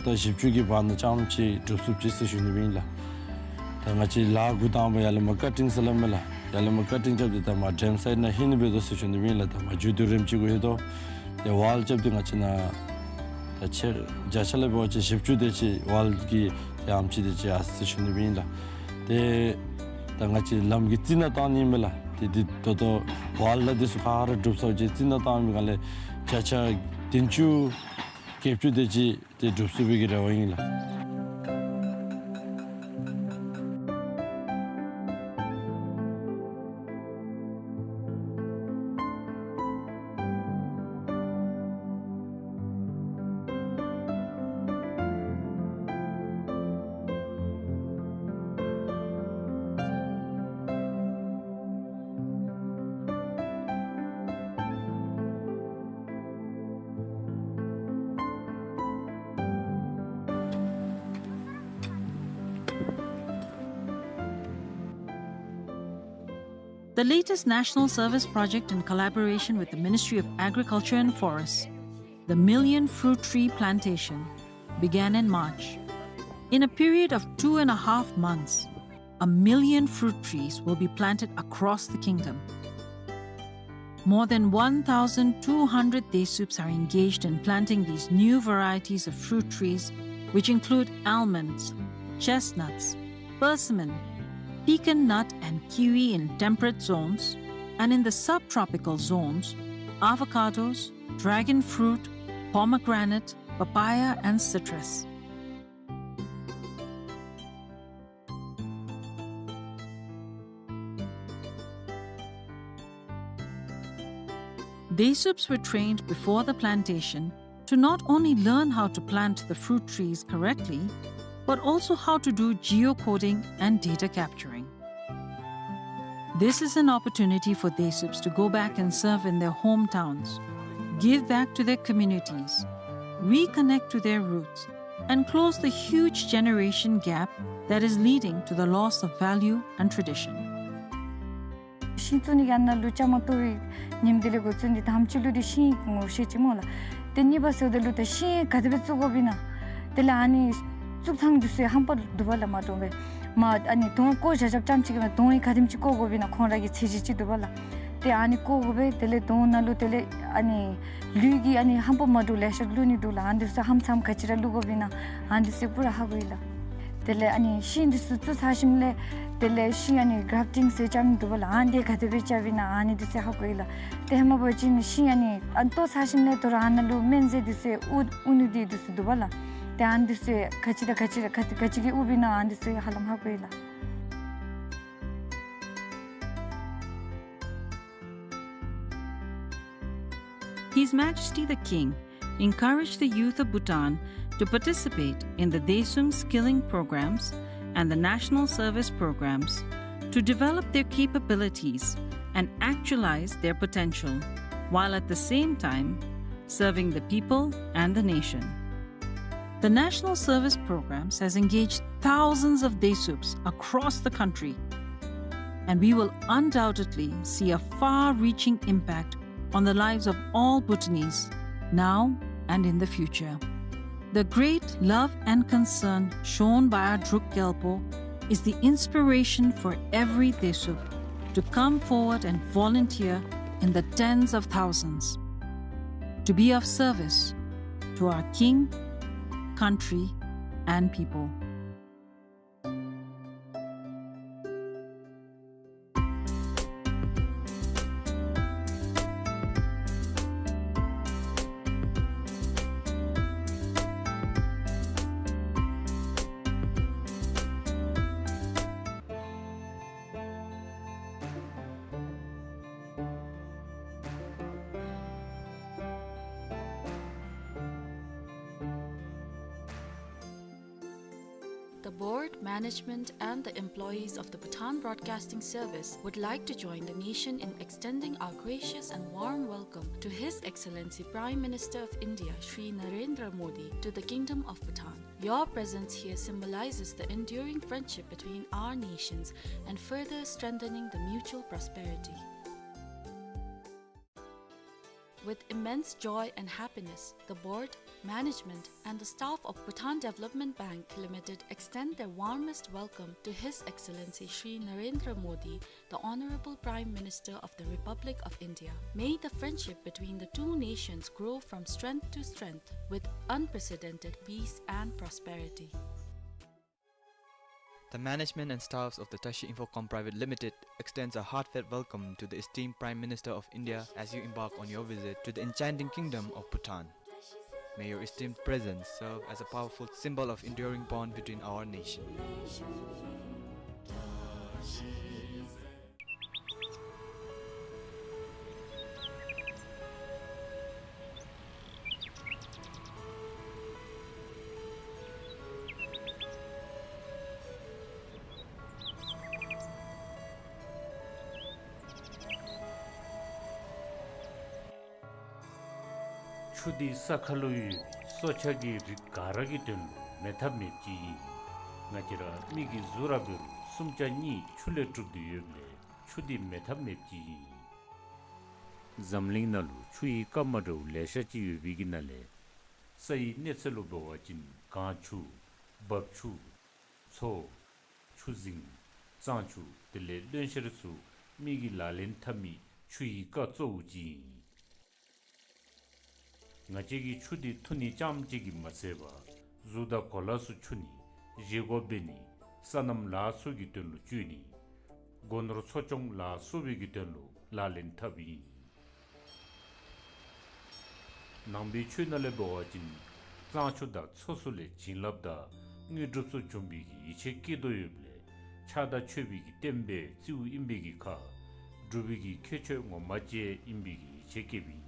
དང་བཞི་བཅུ་གི་བར་ན་རྐྱངམ་ཅིག་འགྲུབ་ཚུགས་ཅི་ཟེར་ཞུ་ནི་སྦེ་ཨིན་ལགས། ད་ང་བཅས་ལཱ་འགོ་དང་པ་ཡར་ལས་མར་ཀ་ཊིང་ཟེར་སླབ་མས་ལགས། ཡར་ལས་མར་ཀ་ཊིང་རྐྱབ་སྟེ་ད་མར་ཌེམ་སའིཌ་ནང་ལྷོད་ནི་འབད་དོ་ཟེར་ཞུ་ནི་སྦེ་ཨིན་ལགས། ད་མར་མཇུག་བསྡུ་རནམ་ཅིག་གུ་ལྷོད་དོ། ཏེ་ཝཱལ་རྐྱབ་སྟེ་ང་བཅས་ནཱ་ད་ཆེ་བརྒྱ་ཆ་ལས་འབད་བ་ཅིན་བཞི་བཅུ་དེ་ཅིག་ཝཱལ་གྱི་ཏེ་ཨེམ་ཆི་དེ་ཅིག་ཡར་སོ་ཡི་ཟེར་ཞུ་ནི་སྦེ་ཨིན་ལགས། ཏེ་ད་ང་བཅས་ལམ་གྱི་རྩི་ནག་བཏང་ནི་མས་ལགས། ཏེ་འདི་ད་ལྟོ་ཝཱལ་དང་འདི་ཚུ་ག་ར་འགྲུབ་ཚར་བའི་རྩི་ནག་བཏང་མི་སྒང་ལས་བརྒྱ་ཆ་བདུན་ཅུ་བརྒྱད་ཅུ་དེ་ཅིག་ཏེ་འགྲུབ་ཚུགས་པའི་གི་རེ་བ་ཨིན་ལགས། The latest national service project in collaboration with the Ministry of Agriculture and Forests, the Million Fruit Tree Plantation, began in March. In a period of two and a half months, a million fruit trees will be planted across the kingdom. More than one thousand two hundred Desups are engaged in planting these new varieties of fruit trees, which include almonds, chestnuts, persimmon, pecan nut and kiwi in temperate zones, and in the subtropical zones, avocados, dragon fruit, pomegranate, papaya, and citrus. Desups were trained before the plantation to not only learn how to plant the fruit trees correctly, but also how to do geocoding and data capturing. This is an opportunity for Desups to go back and serve in their hometowns, give back to their communities, reconnect to their roots, and close the huge generation gap that is leading to the loss of value and tradition. ཤིང་བཙུགས་ནི་གི་ཨ་ནཱ་ལུ་བཅའ་མར་གཏོགས་པའི་ཉིནམ་དེ་ལས་འགོ་བཙུགས་ཏེ་དང་པ་ཅིག་ལུ་འདི་ཤིང་ངོ་ཤེས་ཅིག་སྨོ་ལགས། ཏེ་གཉིས་པ་ཟེརཝ་ད་ལུ་ད་ཤིང་ག་དེ་སྦེ་བཙུགས་དགོཔ་ཨིན་ན། དེ་ལས་ཨ་ནི་བཙུགས་ཐངས་འདི་ཚུ་ཧམ་པ་འདུག་པ་ལགས། མ་འདྲཝ་སྦེ་མ་ཨ་ནི་དོང་བརྐོ་བཞག་བཞགཔ་ཙམ་ཅིག་གིས་མ་དོང་ཡང་ག་དེམ་ཅིག་བརྐོ་དགོཔ་ཨིན་ན་ཁོང་ར་གི་ཚད་གཞི་ཅིག་འདུག་པ་ལགས། ཏེ་ཨ་ནི་བརྐོ་དགོ་པས། དེ་ལས་དོང་ནང་ལུ་དེ་ལས་ཨ་ནི་ལུད་ཀྱི་ཨ་ནི་ཧམ་པ་མ་འདྲཝ་ལེ་ཤ་བླུག་ནི་འདུག་ལགས། ཨ་ནི་འདི་ཚུ་ཧམ་ཚམ་ག་ཅི་ར་བླུག་དགོཔ་ཨིན་ན་ཨ་ནི་འདི་ཚུ་པུ་ར་ཧ་གོ་ཡི་ལགས། དེ་ལས་ཨ་ནི་ཤིང་འདི་ཚུ་བཙུགས་ཚར་ཞིནམ་ལས་དེ་ལས་ཤིང་ཨ་ནི་གརབ་ཊིང་ཟེར་རྐྱབ་ནི་འདུག་པ་ལགས། ཨ་ནི་འདི་ག་དེ་སྦེ་རྐྱབ་ཨིན་ན་ཨ་ནི་འདི་ཚུ་ཧ་གོ་ཡི་ལགས། ཏེ་ཧེ་མ་འབད་བ་ཅིན་ཤིང་ཨ་ནི་ཨ་ནི་བཏོག་ཚར་ཞིནམ་ལས་དོ་རུང་ཨ་ནཱ་ལུ་སྨན་རྫས་འདི་ཚུ་དབུར་དབུར་ནི་འདི་འདི་ཚུ་འདུག་པ་ལགས། ཏེ་ཨ་ནི་འདི་ཚུ་ག་ཅི་དང་ག་ཅི་ར་ག་ཅི་ག་ཅི་གིས་དབུརཝ་ཨིན་ན་ཨ་ནི་འདི་ཚུ་ཧ་ལམ་ཧ་གོ་ཡི་ལགས། His Majesty the King encouraged the youth of Bhutan to participate in the Desum skilling programs and the national service programs to develop their capabilities and actualize their potential, while at the same time serving the people and the nation. The National Service Programs has engaged thousands of Desups across the country, and we will undoubtedly see a far-reaching impact on the lives of all Bhutanese, now and in the future. The great love and concern shown by our Druk Gyalpo is the inspiration for every Desup to come forward and volunteer in the tens of thousands. To be of service, to our king, country, and people. The board, management, and the employees of the Bhutan Broadcasting Service would like to join the nation in extending our gracious and warm welcome to His Excellency Prime Minister of India, Shri Narendra Modi, to the Kingdom of Bhutan. Your presence here symbolizes the enduring friendship between our nations and further strengthening the mutual prosperity. With immense joy and happiness, the board, management, and the staff of Bhutan Development Bank Limited extend their warmest welcome to His Excellency Shri Narendra Modi, the Honorable Prime Minister of the Republic of India. May the friendship between the two nations grow from strength to strength with unprecedented peace and prosperity. The management and staffs of the Tashi Infocom Private Limited extends a heartfelt welcome to the esteemed Prime Minister of India as you embark on your visit to the enchanting kingdom of Bhutan. May your esteemed presence serve as a powerful symbol of enduring bond between our nations. ཆུ་འདི་ས་ཁ་ལུ་ཡོད་པའི་སྲོག་ཆགས་ཀྱི་རིགས་ག་ར་གི་དོན་ལུ་མེད་ཐབས་མེདཔ་ཅིག་ཨིན། ང་བཅས་ར་མི་གི་གཟུགས་ར་འབད་རུང་སུམ་ཆ་གཉིས་ཆུ་ལས་གྲུབ་སྟེ་ཡོདཔ་ལས་ཆུ་འདི་མེད་ཐབས་མེདཔ་ཅིག་ཨིན། འཛམ་གླིང་ནང་ལུ་ཆུ་ཡི་རྐ་མ་འདྲཝ་ལེ་ཤ་ཅིག་ཡོད་པའི་གི་ནང་ལས་ས་ཡི་གནས་ཚད་ལུ་འབད་བ་ཅིན་གངས་ཆུ་འབབ་ཆུ་མཚོ་ཆུ་རྫིང་གཙང་ཆུ་དེ་ལས་རློན་གཤེར་ཚུ་མི་གིས་ལག་ལེན་འཐབ་མི་ཆུ་ཡི་རྐ་གཙོ་བོ་ཅིག་ཨིན། ང་བཅས་ཀྱིས་ཆུ་འདི་འཐུང་ནི་རྐྱངམ་གཅིག་གིས་མ་ཚད་པར་གཟུགས་དང་གོ་ལ་ཚུ་འཁྱུ་ནི་བཞེས་སྒོ་འབད་ནི་སོ་ནམ་ལཱ་ཚུ་གི་དོན་ལུ་སྤྱོད་ནི་སྒོ་ནོར་འཚོ་སྐྱོང་ལ་སོགས་པའི་གི་དོན་ལུ་ལག་ལེན་འཐབ་ཨིན། ནང་པའི་ཆོས་ནང་ལས་འབད་བ་ཅིན་གཙང་ཆུ་དང་མཚོ་ཚུ་ལས་བྱིན་རླབས་དང་དངོས་གྲུབ་ཚུ་འབྱུང་བའི་གི་ཡིད་ཆེས་བསྐྱེད་དོ་ཡོདཔ་ལས་ཕྱག་དང་མཆོད་པའི་གི་རྟེན་སྦེ་བརྩིཝ་ཨིན་པའི་གི་ཁར་འབྲུག་པའི་གི་ཁྱད་ཆོས་ངོ་མ་ཅིག་ཨིན་པའི་གི་ཡིད་ཆེས་བསྐྱེདཔ་ཨིན།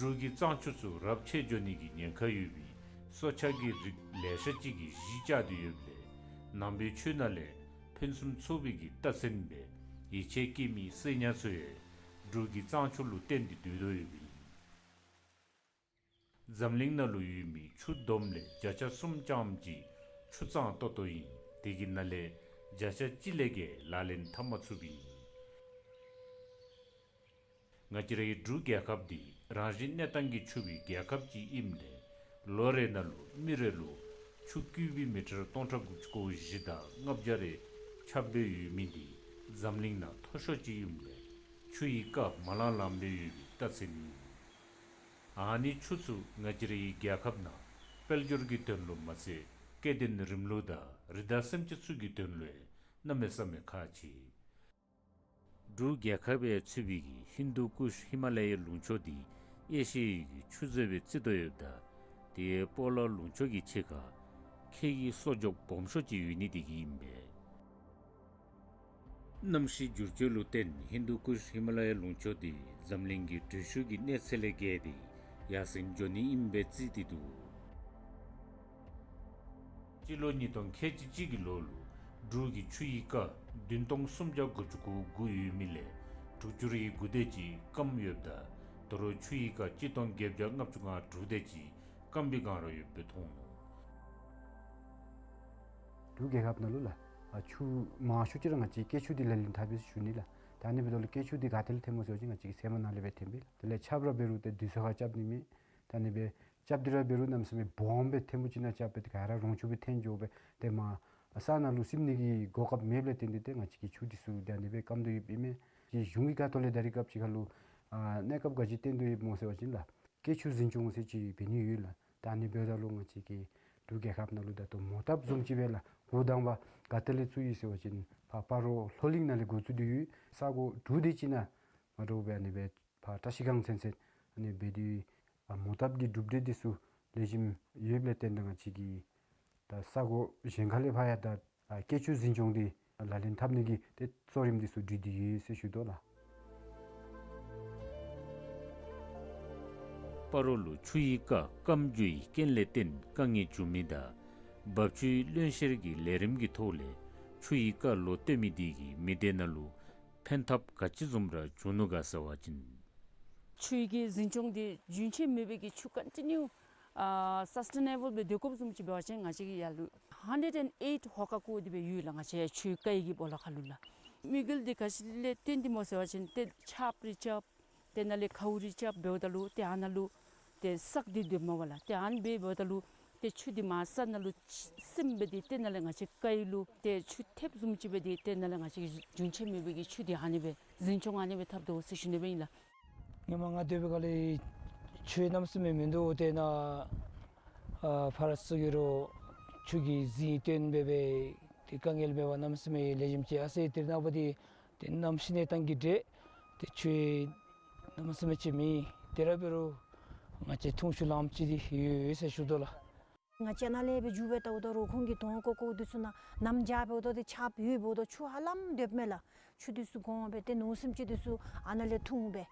འབྲུག་གི་གཙང་ཆུ་ཚུ་རབས་ཆད་འགྱོ་ནི་གི་ཉེན་ཁ་ཡོད་པའི་སྲོག་ཆགས་ཀྱི་རིགས་ལེ་ཤ་ཅིག་གིས་གཞི་བཅག་སྟེ་ཡོདཔ་ལས་ནང་པའི་ཆོས་ནང་ལས་ཕུན་སུམ་ཚོགས་པའི་གི་རྟགས་མཚན་སྦེ་ཡིད་ཆེས་བསྐྱེད་མི་གསེར་ཉ་ཚུ་ཡང་འབྲུག་གི་གཙང་ཆུ་ལུ་བརྟེན་ཏེ་སྡོད་དོ་ཡོདཔ་ཨིན། འཛམ་གླིང་ནང་ལུ་ཡོད་མི་ཆུ་བསྡོམས་ལས་བརྒྱ་ཆ་གསུམ་ཙམ་ཅིག་ཆུ་གཙང་ཏོག་ཏོ་ཨིན། དེ་གི་ནང་ལས་བརྒྱ་ཆ་གཅིག་ལས་བརྒལ་ལག་ལེན་འཐབ་མ་ཚུགསཔ་ཨིན། ང་བཅས་རའི་འབྲུག་རྒྱལ་ཁབ་འདི་རང་བཞིན་གནས་སྟངས་ཀྱིས་ཕྱུག་པའི་རྒྱལ་ཁབ་ཅིག་ཨིནམ་ལས་ལོ་རེ་ནང་ལུ་མི་རེ་ལུ་ཆུ་ཀུ་བིཊ་མི་ཊར་སྟོང་ཕྲག་དགུ་བཅུ་གོ་བཞི་དང་ལྔ་བརྒྱ་རེ་ཁྱབ་སྦེ་ཡོད་མི་འདི་འཛམ་གླིང་ནང་མཐོ་ཤོས་ཅིག་ཨིནམ་ལས་ཆུ་ཡི་རྐ་མ་ལང་ལངམ་སྦེ་ཡོད་པའི་རྟགས་མཚན་ཨིན། ཨ་ནི་ཆུ་ཚུ་ང་བཅས་རའི་རྒྱལ་ཁབ་ནང་དཔལ་འབྱོར་གྱི་དོན་ལུ་མ་ཚད་སྐྱེ་ལྡན་རིམ་ལུགས་དང་རི་དྭགས་སེམས་ཅན་ཚུ་གི་དོན་ལུ་ཡང་གནམ་མེད་ས་མེད་ཁག་ཆེ། འབྲུག་རྒྱལ་ཁབ་ལས་ཚུད་པའི་གི་ཧིན་དུ་ཀུཤ་ཧི་མ་ལ་ཡའི་ལུང་ཕྱོགས་འདི་ཨེ་ཤི་ཡའི་གི་ཆུ་མཛོད་སྦེ་བརྩི་དོ་ཡོདཔ་ད་དེ་སྤོ་ལོ་ལུང་ཕྱོགས་ཀྱི་ཕྱེད་ཀ་ཁྱེགས་ཀྱི་སོར་འཇོག་སྦོམ་ཤོས་ཅིག་ཡོད་ནི་དེ་གིས་ཨིན་པས། གནམ་གཤིས་འགྱུར་བཅོས་ལུ་བརྟེན་ཧིན་དུ་ཀུཤ་ཧི་མ་ལ་ཡའི་ལུང་ཕྱོགས་འདི་འཛམ་གླིང་གི་དྲོད་ཤུགས་ཀྱི་གནས་ཚད་ལས་བརྒལ་ཏེ་ཡར་སེང་འགྱོ་ནི་ཨིན་པའི་རྩིས་ཏེ་འདུག། སྤྱི་ལོ་ཉིས་སྟོང་ཁལ་གཅིག་གཅིག་གི་ལོ་ལུ་འབྲུག་གི་ཆུ་ཡི་རྐ་བདུན་སྟོང་སུམ་བརྒྱ་དགུ་བཅུ་གོ་དགུ་ཡོད་མི་ལས་དྲུག་ཅུ་རེ་དགུ་དེ་ཅིག་སྐམ་ཡོདཔ་ད་དོ་རུང་ཆུ་ཡི་རྐ་གཅིག་སྟོང་བརྒྱད་བརྒྱ་ལྔ་བཅུ་ང་དྲུག་དེ་ཅིག་སྐམ་པའི་སྒང་ར་ཡོདཔ་སྦེ་མཐོང་ནུག། འབྲུག་རྒྱལ་ཁབ་ནང་ལུ་ལགས་ཨ་ཆུ་མང་ཤོས་ཅིག་ར་ང་བཅས་སྐྱེད་ཆུ་འདི་ལག་ལེན་འཐབ་ཡི་ཟེར་ཞུ་ནི་ལགས། ད་ཨ་ནི་འབདཝ་ད་ལུ་སྐྱེད་ཆུ་འདི་ག་ཏེ་ལས་ཐོནམ་སྨོ་ཟེར་བ་ཅིན་ང་བཅས་ཀྱི་སེར་སྨད་ནང་ལས་སྦེ་ཐོན་པས་ལགས། དེ་ལས་ཆརཔ་ར་འབད་རུང་ཏེ་དུས་ཚོད་ཁར་རྐྱབ་ནི་མེད། ད་ཨ་ནི་སྦེ་རྐྱབ་སྟེ་ར་འབད་རུང་གནམ་མེད་ས་མེད་སྦོམ་སྦེ་ཐེངས་པོ་ཅིག་ནང་རྐྱབ་སྦེ་ཏེ་ག་ར་རོང་ཆུ་སྦེ་ཐོན་འགྱོ་སྦེ་ཏེ་མར་ས་ནང་ལུ་སིམ་ནི་གི་གོ་སྐབས་མེདཔ་ལས་བརྟེན་ཏེ་ཏེ་ང་བཅས་ཀྱི་ཆུ་འདི་ཚུ་ད་ཨ་ནི་སྦེ་སྐམ་དོ་ཡོདཔ་ཨིན་མས། གཞུང་གི་ཁ་ཐུག་ལས་ད་རིས་སྐབས་ཅིག་ཁར་ལུ་ཨ་གནས་སྐབས་ག་ཅི་བསྟན་དོ་ཡོདཔ་སྨོ་ཟེར་བ་ཅིན་ལགས། སྐྱེ་ཆུ་འཛིན་སྐྱོང་ཟེར་ཅིག་འབད་ནི་ཡོད་ལགས། ད་ཨ་ནི་འབདཝ་ད་ལུ་ང་བཅས་ཀྱི་འབྲུག་རྒྱལ་ཁབ་ནང་ལུ་ད་ལྟོ་མོ་བཏབ་བཟུམ་ཅིག་སྦེ་ལགས། འགོ་དང་པ་ག་ཏེ་ལས་བཙུགས་ཡི་ཟེར་བ་ཅིན་ཕར་སྤ་རོ་ལྷོ་གླིང་ནང་ལས་འགོ་བཙུགས་ཏེ་ཡོད། ས་གོ་དྲུག་དེ་ཅིག་ནང་མ་འདྲཝ་སྦེ་ཨ་ནི་སྦེ་ཕར་བཀྲ་ཤིས་སྒང་ཚུན་ཚོད་ཨ་ནི་སྦེ་དེ་ཨ་མོ་བཏབ་ཀྱི་གྲུབ་འབྲས་དེ་ཚུ་ལེགས་ཤོམ་ཡོདཔ་ལས་བརྟེན་ཏེ་ང་བཅས་ཀྱི་ད་ས་གོ་གཞན་ཁ་ལས་ཕར་ཡང་ད་ཨ་སྐྱེ་ཆུ་འཛིན་སྐྱོང་འདི་ལག་ལེན་འཐབ་ནི་གི་ཏེ་གཙོ་རིམ་འདི་ཚུ་གྲུབ་སྟེ་ཡོད་ཟེར་ཞུ་དོ་ལགས། སྤ་རོ་ལུ་ཆུ་ཡི་རྐ་སྐམ་རྒྱུ་ཡི་རྐྱེན་ལས་བརྟེན་དཀའ་ངལ་བྱུང་མི་དང་འབབ་ཆུའི་བློན་བཤེར་གྱི་ལས་རིམ་གྱི་ཐོག་ལས་ཆུ་ཡི་རྐ་ལོག་བཏོན་མི་དེ་གིས་མི་སྡེ་ནང་ལུ་ཕན་ཐབས་ག་ཅི་བཟུམ་ར་བྱུང་ནུག་ག་ཟེར་བ་ཅིན། ཆུ་ཡི་གི་འཛིན་སྐྱོང་འདི་རྒྱུན་ཆད་མེད་པའི་གི་ཆུ་ཀོན་ཊི་ནིའུ་ཨ་སཱསི་ཊེ་ནེ་བཱལ་སྦེ་སྡོད་དགོཔ་བཟུམ་ཅིག་འབད་བ་ཅིན་ང་བཅས་ཀྱི་ཡར་ལུ་ཧཱན་ཌེཌ་ཨེན་ཨེཊ་ཧོ་ཀ་ཀོ་འདི་སྦེ་ཡོད་ལགས། ང་བཅས་ཆུ་རྐ་ཡི་གི་སྦོ་ལོགས་ཁ་ལུ་ལགས། དམིགས་ཡུལ་འདི་ག་ཅི་ལས་བརྟེན་ཏེ་སྨོ་ཟེར་བ་ཅིན་ཏེ་ཆརཔ་རེ་རྐྱབ་ཏེ་ནཱ་ལས་ཁཝ་རེ་རྐྱབ་འབདཝ་ད་ལུ་ཏེ་ཨ་ནཱ་ལུ་ཏེ་སག་སྟེ་སྡོདཔ་མས་ལགས། ཏེ་ཨ་ནི་སྦེ་འབདཝ་ད་ལུ་ཏེ་ཆུ་འདི་མར་ས་ནང་ལུ་སིམ་སྦེ་ཏེ་ཏེ་ནཱ་ལས་ང་བཅས་རྐ་ཡི་ལུ་ཏེ་ཆུ་ཐེབས་བཟུམ་ཅིག་སྦེ་ཏེ་ཏེ་ནཱ་ལས་ང་བཅས་རྒྱུན་ཆད་མེད་པའི་གི་ཆུ་འདི་ཨ་ནི་སྦེ་འཛིན་སྐྱོང་ཨ་ནི་སྦེ་འཐབ་དོ་ཟེར་ཞུ་ནི་སྦེ་ཨིན་ལགས། ཧེ་མ་ང་སྡོད་པའི་སྒང་ལས་ཆུ་གནམ་མེད་ས་མེད་མིན་འདུག། ཏེ་ནཱ་ཨ་ཕར་ཚུར་གྱི་རོགས་ཆུ་གི་རྫིང་བཏོན་སྦེ་སྦེ་ཏེ་དཀའ་ངལ་མེད་པར་གནམ་མེད་ས་མེད་ལེགས་ཤོམ་ཅིག་ཨ་ཟེར། ཏེ་ནངས་པ་འདི་ཏེ་གནམ་གཤིས་གནས་སྟངས་ཀྱི་འདྲ་ཏེ་ཆུ་གནམ་མེད་ས་མེད་ཅིག་མེད། དེ་ར་འབད་རུང་ང་བཅས་འཐུང་ཆུ་ལངམ་ཅིག་འདི་ཡོད་ཟེར་ཞུ་དོ་ལགས། ང་བཅས་ནཱ་ལས་སྦེ་འགྱོ་སྦེ་བལྟཝ་ད་རོགས་ཁོང་གི་དོང་ཀོ་ཀོ་འདི་ཚུ་ནང་གནམ་བྱཱར་འབདཝ་ད་ཏེ་ཆརཔ་ཡོདཔ་འབདཝ་ད་ཆུ་ཧ་ལམ་སྡོདཔ་མས་ལགས། ཆུ་འདི་ཚུ་གོང་སྦེ་ཏེ་ནོར་སེམས་ཅན་འདི་ཚུ་ཨ་ནཱ་ལས་འཐུང་སྦེ་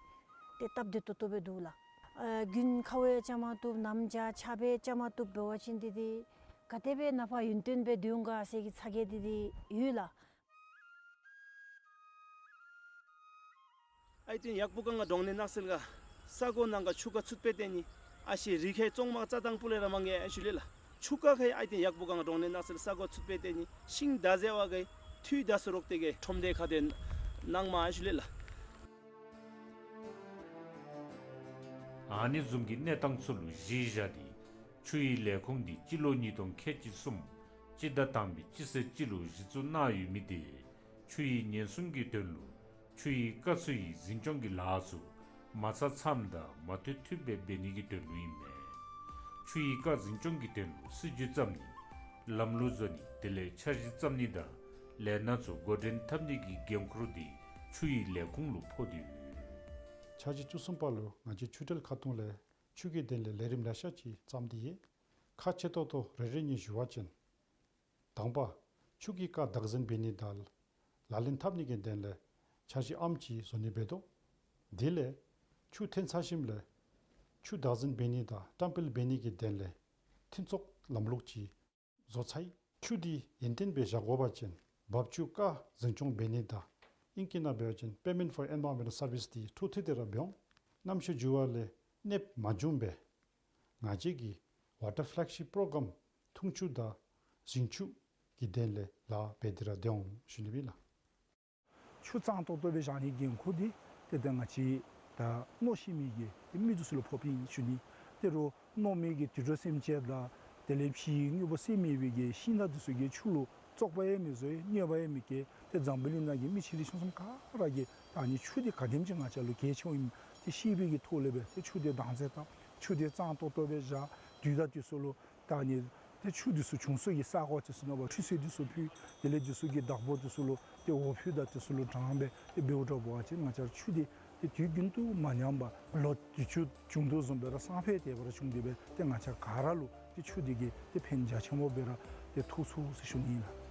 ཏེ་སྟབས་བདེ་ཏོག་ཏོ་སྦེ་འདུག་ལགས། ཨ་དགུན་ཁཝ་ཡང་རྐྱབ་མ་བཏུབ། གནམ་བྱཱར་ཆརཔ་ཡང་རྐྱབ་མ་བཏུབ་འབད་བ་ཅིན་འདི་འདི་ག་དེ་སྦེ་ནཱ་ཕར་ཡུན་བརྟན་སྦེ་སྡོད་འོང་ག་ཟེར་གྱི་ཚ་གྱང་འདི་འདི་ཡོད་ལགས། ཨའི་ཏེན་ཡག་པོ་ག་ང་གྲོང་གནས་ནགས་ཚལ་ག་ས་གོ་ནང་ག་ཆུ་རྐ་ཚུད་པའི་ཏེ་ནི་ཨ་ཤི་རི་ཁའི་བཙོང་མ་རྩྭ་ཐང་སྤུ་ལས་ར་མང་གེ་ཨ་ཤུ་ལེ་ལགས། ཆུ་རྐ་ཁའི་ཨའི་ཏེན་ཡག་པོ་ག་ང་གྲོང་གནས་ནགས་ཚལ་ས་གོ་ཚུད་པའི་ཏེ་ནི་ཤིང་དང་ཟེ་བ་གི་ཐུད་དང་སོ་རོག་ཏེ་གི་ཁྲོམ་སྡེ་ཁ་ཏེ་ནང་མ་ཨ་ཤུ་ལེ་ལགས། ཨ་ནི་བཟུམ་གྱི་གནས་སྟངས་ཚུ་ལུ་གཞི་བཞག་སྟེ་ཆུ་ཡི་ལས་ཁུངས་འདི་སྤྱི་ལོ་ཉིས་སྟོང་ཁལ་གཅིག་གསུམ་སྤྱི་ཟླ་དང་པའི་སྤྱི་ཚེས་གཅིག་ལུ་གཞི་བཙུགས་གནང་ཡོད་མི་དེ་ཆུ་ཡི་ཉེན་སྲུང་གི་དོན་ལུ་ཆུ་ཡི་རྐ་ཚུ་ཡི་འཛིན་སྐྱོང་གི་ལཱ་ཚུ་མ་ཚར་ཚརཝ་དང་མ་ཐུབ་ཐུབ་སྦེ་འབད་ནི་གི་དོན་ལུ་ཨིན་མས། ཆུ་ཡི་རྐ་འཛིན་སྐྱོང་གི་དོན་ལུ་སྲིད་ཇུས་བརྩམ་ནི་ལམ་ལུགས་བཟོ་ནི་དེ་ལས་འཆར་གཞི་བརྩམ་ནི་དང་ལས་སྣ་ཚུ་འགོ་འདྲེན་འཐབ་ནི་གི་འགན་ཁུར་དེ་ཆུ་ཡི་ལས་ཁུངས་ལུ་ཕོག་སྟེ་ཡོད། འཆར་གཞི་བཅུ་གསུམ་པ་ལུ་ང་བཅས་ཆུ་འབྲེལ་ཁ་ཐུག་ལས་ཆུ་གི་དོན་ལས་ལས་རིམ་ལེ་ཤ་ཅིག་བརྩམས་ཏེ་ཡོད། ཁག་ཆེ་ཏོག་ཏོ་རེ་རེ་གཉིས་ཞུ་བ་ཅིན། དང་པ་ཆུ་གི་རྐ་བདག་འཛིན་འབད་ནི་དང་ལག་ལེན་འཐབ་ནི་གི་དོན་ལས་འཆར་གཞི་ཨམ་ཅིག་བཟོ་ནི་འབད་དོ། དེ་ལས་ཆུ་ཐོན་ཚར་ཞིནམ་ལས་ཆུ་བདག་འཛིན་འབད་ནི་དང་བཀྲམ་སྤེལ་འབད་ནི་གི་དོན་ལས་མཐུན་ཚོགས་ལམ་ལུགས་ཅིག་བཟོ་ཚར་ཡི། ཆུ་འདི་ཡུན་བརྟན་སྦེ་བཞག་དགོ་པ་ཅིན་འབབ་ཆུ་རྐ་འཛིན་སྐྱོང་འབད་ནི་དང་ཨིང་སྐད་ནང་འབད་བ་ཅིན་Payment for Environmental Service འདི་འཐུས་ཏེ་ར་འབད་འོང་། གནམ་གཤིས་འགྱུར་བ་ལས་གནོདཔ་མ་བྱུང་པར་ང་བཅས་ཀྱི་Water Flagship Program འཐུང་ཆུ་དང་ཞིང་ཆུ་གི་དོན་ལས་ལཱ་འབད་དེ་ར་སྡོད་འོང་ཞུ་ནི་ཨིན་ལགས། ཆུ་གཙང་ཏོག་ཏོ་སྦེ་བཞག་ནི་འགན་ཁུར་འདི་ཏེ་ད་ང་བཅས་ད་མནོ་ཤེས་མི་གི་ཏེ་མི་འདི་ཚུ་ལུ་ཕོགཔ་ཨིན་ཞུ་ནི། ཏེ་རོགས་མནོ་མི་གི་དུད་འགྲོ་སེམས་ཅན་དང་དེ་ལས་ཕྱིའི་དངོས་པོ་བསད་མི་གི་ཤིང་དང་འདི་ཚུ་གིས་ཆུ་ལུ་བཙོག་པ་ཡང་མི་བཟོ་གནོད་པ་ཡང་མི་བཀལ། ཏེ་འཛམ་བུ་གླིང་ནང་གི་མི་ཆེ་འབྲིང་ཆུང་གསུམ་ག་ར་གིས་ད་ཨ་ནི་ཆུ་འདི་ག་དེམ་ཅིག་ང་བཅས་ལུ་གལ་ཆེཝ་ཨིནམ་འདི་ཤེས་པའི་གི་ཐོག་ལས་སྦེ་ཏེ་ཆུ་འདི་བདག་འཛིན་དང་ཆུ་འདི་གཙང་ཏོག་ཏོ་སྦེ་བཞག། དུས་དང་དུས་སུ་ལུ་ད་ཨ་ནི་ཏེ་ཆུ་འདི་ཚུ་བྱུང་སའི་གི་ས་གོ་འདི་ཚུ་ནང་འབད་ཁྲུས་གསོལ་འདི་ཚུ་ཕུལ། དེ་ལས་འདི་ཚུ་གི་བདག་པོ་འདི་ཚུ་ལུ་ཏེ་འོ་ཕུད་དང་འདི་ཚུ་ལུ་དྲངས་སྦེ་ཏེ་འབདཝ་འདྲཝ་འབད་བ་ཅིན་ང་བཅས་ཆུ་འདི་ཏེ་དུས་རྒྱུན་དུ་མ་ཉམས་པར་ལོ་དུས་ཅི་བྱུང་དོ་བཟུམ་སྦེ་ར་སང་ཕོད་དེ་སྦེ་ར་བྱུང་སྟེ་སྦེ་ཏེ་ང་བཅས་ག་ར་ལུ་ཏེ་ཆུ་འདི་གིས་ཏེ་ཕན་རྒྱ་ཆེན་པོ་སྦེ་ར་ཏེ་ཐོགས་ཚུགས་ཟེར་ཞུ་ནི་ཨིན་ལགས།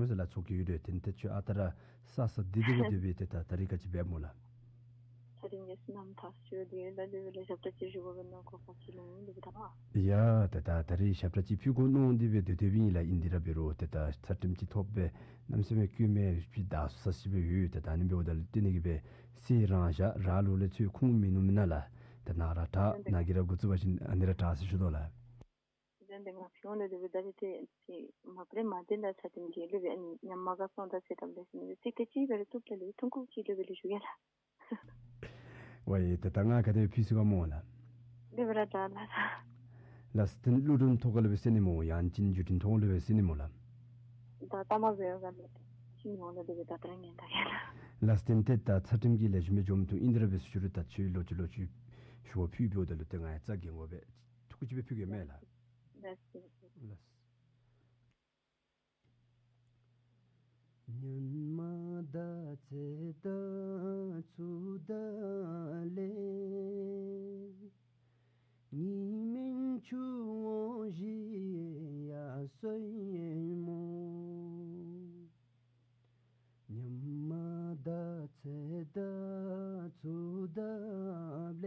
ཟེར་ལ་ཚོགས་ཀྱི་ཡོད་རེད། དེ་ནི་ཏེ་ཁྱོད་ཨ་རྟག་ར་ས་ས་བདེ་བདེ་སྦེ་སྡོད་པས། ཏེ་ད་ད་རིས་ག་ཅི་འབད་སྨོ་ལགས། ད་རིས་ངལ་གསོ་གནང་ཐག་ཆོད་དེ་ད་དེ་སྦེ་ལས་ཞབས་ཁྲ་ཅིག་ཞུ་དགོ་པས་མནོ་གོ་ཁ་ཅིག་ལུ་འདི་སྦེ་ད། ཡ་ཏེ་ད་ད་རིས་ཞབས་ཁྲ་ཅིག་ཕུལ་དགོ་མནོ་འདི་སྦེ་སྡོད་སྡོདཔ་ཨིན་ལགས། ཨིན་དེ་ར་འབད་རུང་ཏེ་ད་ཚུལ་ཁྲིམས་ཅིག་ཐོབ་སྦེ་གནམ་མེད་ས་མེད་སྐྱོན་མེད་སྦེ་བདའ་ས་ཅིག་སྦེ་ཡོད། ཏེ་ད་ཨ་ནི་འབདཝ་ད་ལུ་བརྟེན་ནི་གི་སྦེ་གསེར་རང་བཞག་ར་ལུག་ལས་ཚུར་ཁུངས་མིན་ནུག་མེན་ན་ལགས། ཏེ་ནཱ་ར་དྲག་ནཱ་གིས་ར་འགོ་བཙུགས་པ་ཅིན་ཨ་ནི་ར་དྲག་ཟེར་ཞུ་དོ་ལགས། ཏེ་ང་ཕི་འོང་ནི་དེ་སྦེ་ད་རེས་ཏེ་ཏེ་མ་པ་རེ་མ་དེ་ད་ཚུལ་ཁྲིམས་ཀྱི་ལུགས་སྦེ་ཨ་ནི་ཉམས་མ་དགའ་སོང་ད་ཟེར་དམ་ལས་ཟེར་ནི་ཏེ་ག་ཅི་འབད་རུང་བཏུབ་ད་ལུ་ཐུང་ཀུ་ཅིག་ལུགས་སྦེ་ལུ་ཞུ་ཡ་ལགས། ཝའི་ཏེ་ད་ང་ག་དེ་ཕུལ་ཚུགས་ག་སྨོ་ལགས། དེ་སྦེ་ར་ད་ལགས། ལགས་སོ། ཏེ་གླུ་སྒྲུང་ཐོག་ཁ་ལུ་སྦེ་ཟེར་ནི་སྨོ་ཡང་ཅིན་བརྒྱུད་འཕྲིན་ཐོག་ལུ་སྦེ་ཟེར་ནི་སྨོ་ལགས། ད་ལྟ་མ་འབད་བ་ག་ལས་ཏེ་ཅི་མི་འོང་ལགས། དེ་སྦེ་ད་ད་ར་ཉན་ད་ཡ་ལགས། ལགས་སོ། ཏེ་ད་ཚུལ་ཁྲིམས་ཀྱི་ལེགས་ཤོམ་སྦེ་འབྱུང་དོ་ཨིན་དེ་ར་འབད་ཟེར་ཞུ་རུང་ད་ཁྱོད་ལོག་ཅི་ལོག་ཅི་ཞུ་བ་ཕུལ་འབདཝ་ད་ལུ་ཏེ་ང་ཡང་རྩ་འགེངས་དགོ་པས། ཐུགས་རྗེ་ཆེ་སྦེ་ཕུལ་གེ་མས་ལགས། ལགས་སོ། ལགས་སོ། སྔོན་མ་ད་ཚེ་ད་ཚུ་ད་ལས་ངེའི་མིང་ཆུ་བོ་བཞི་ཡར་སོ་ཡི་སྨོ། སྔོན་མ་ད་ཚེ་ད་ཚུ་ད་ལས་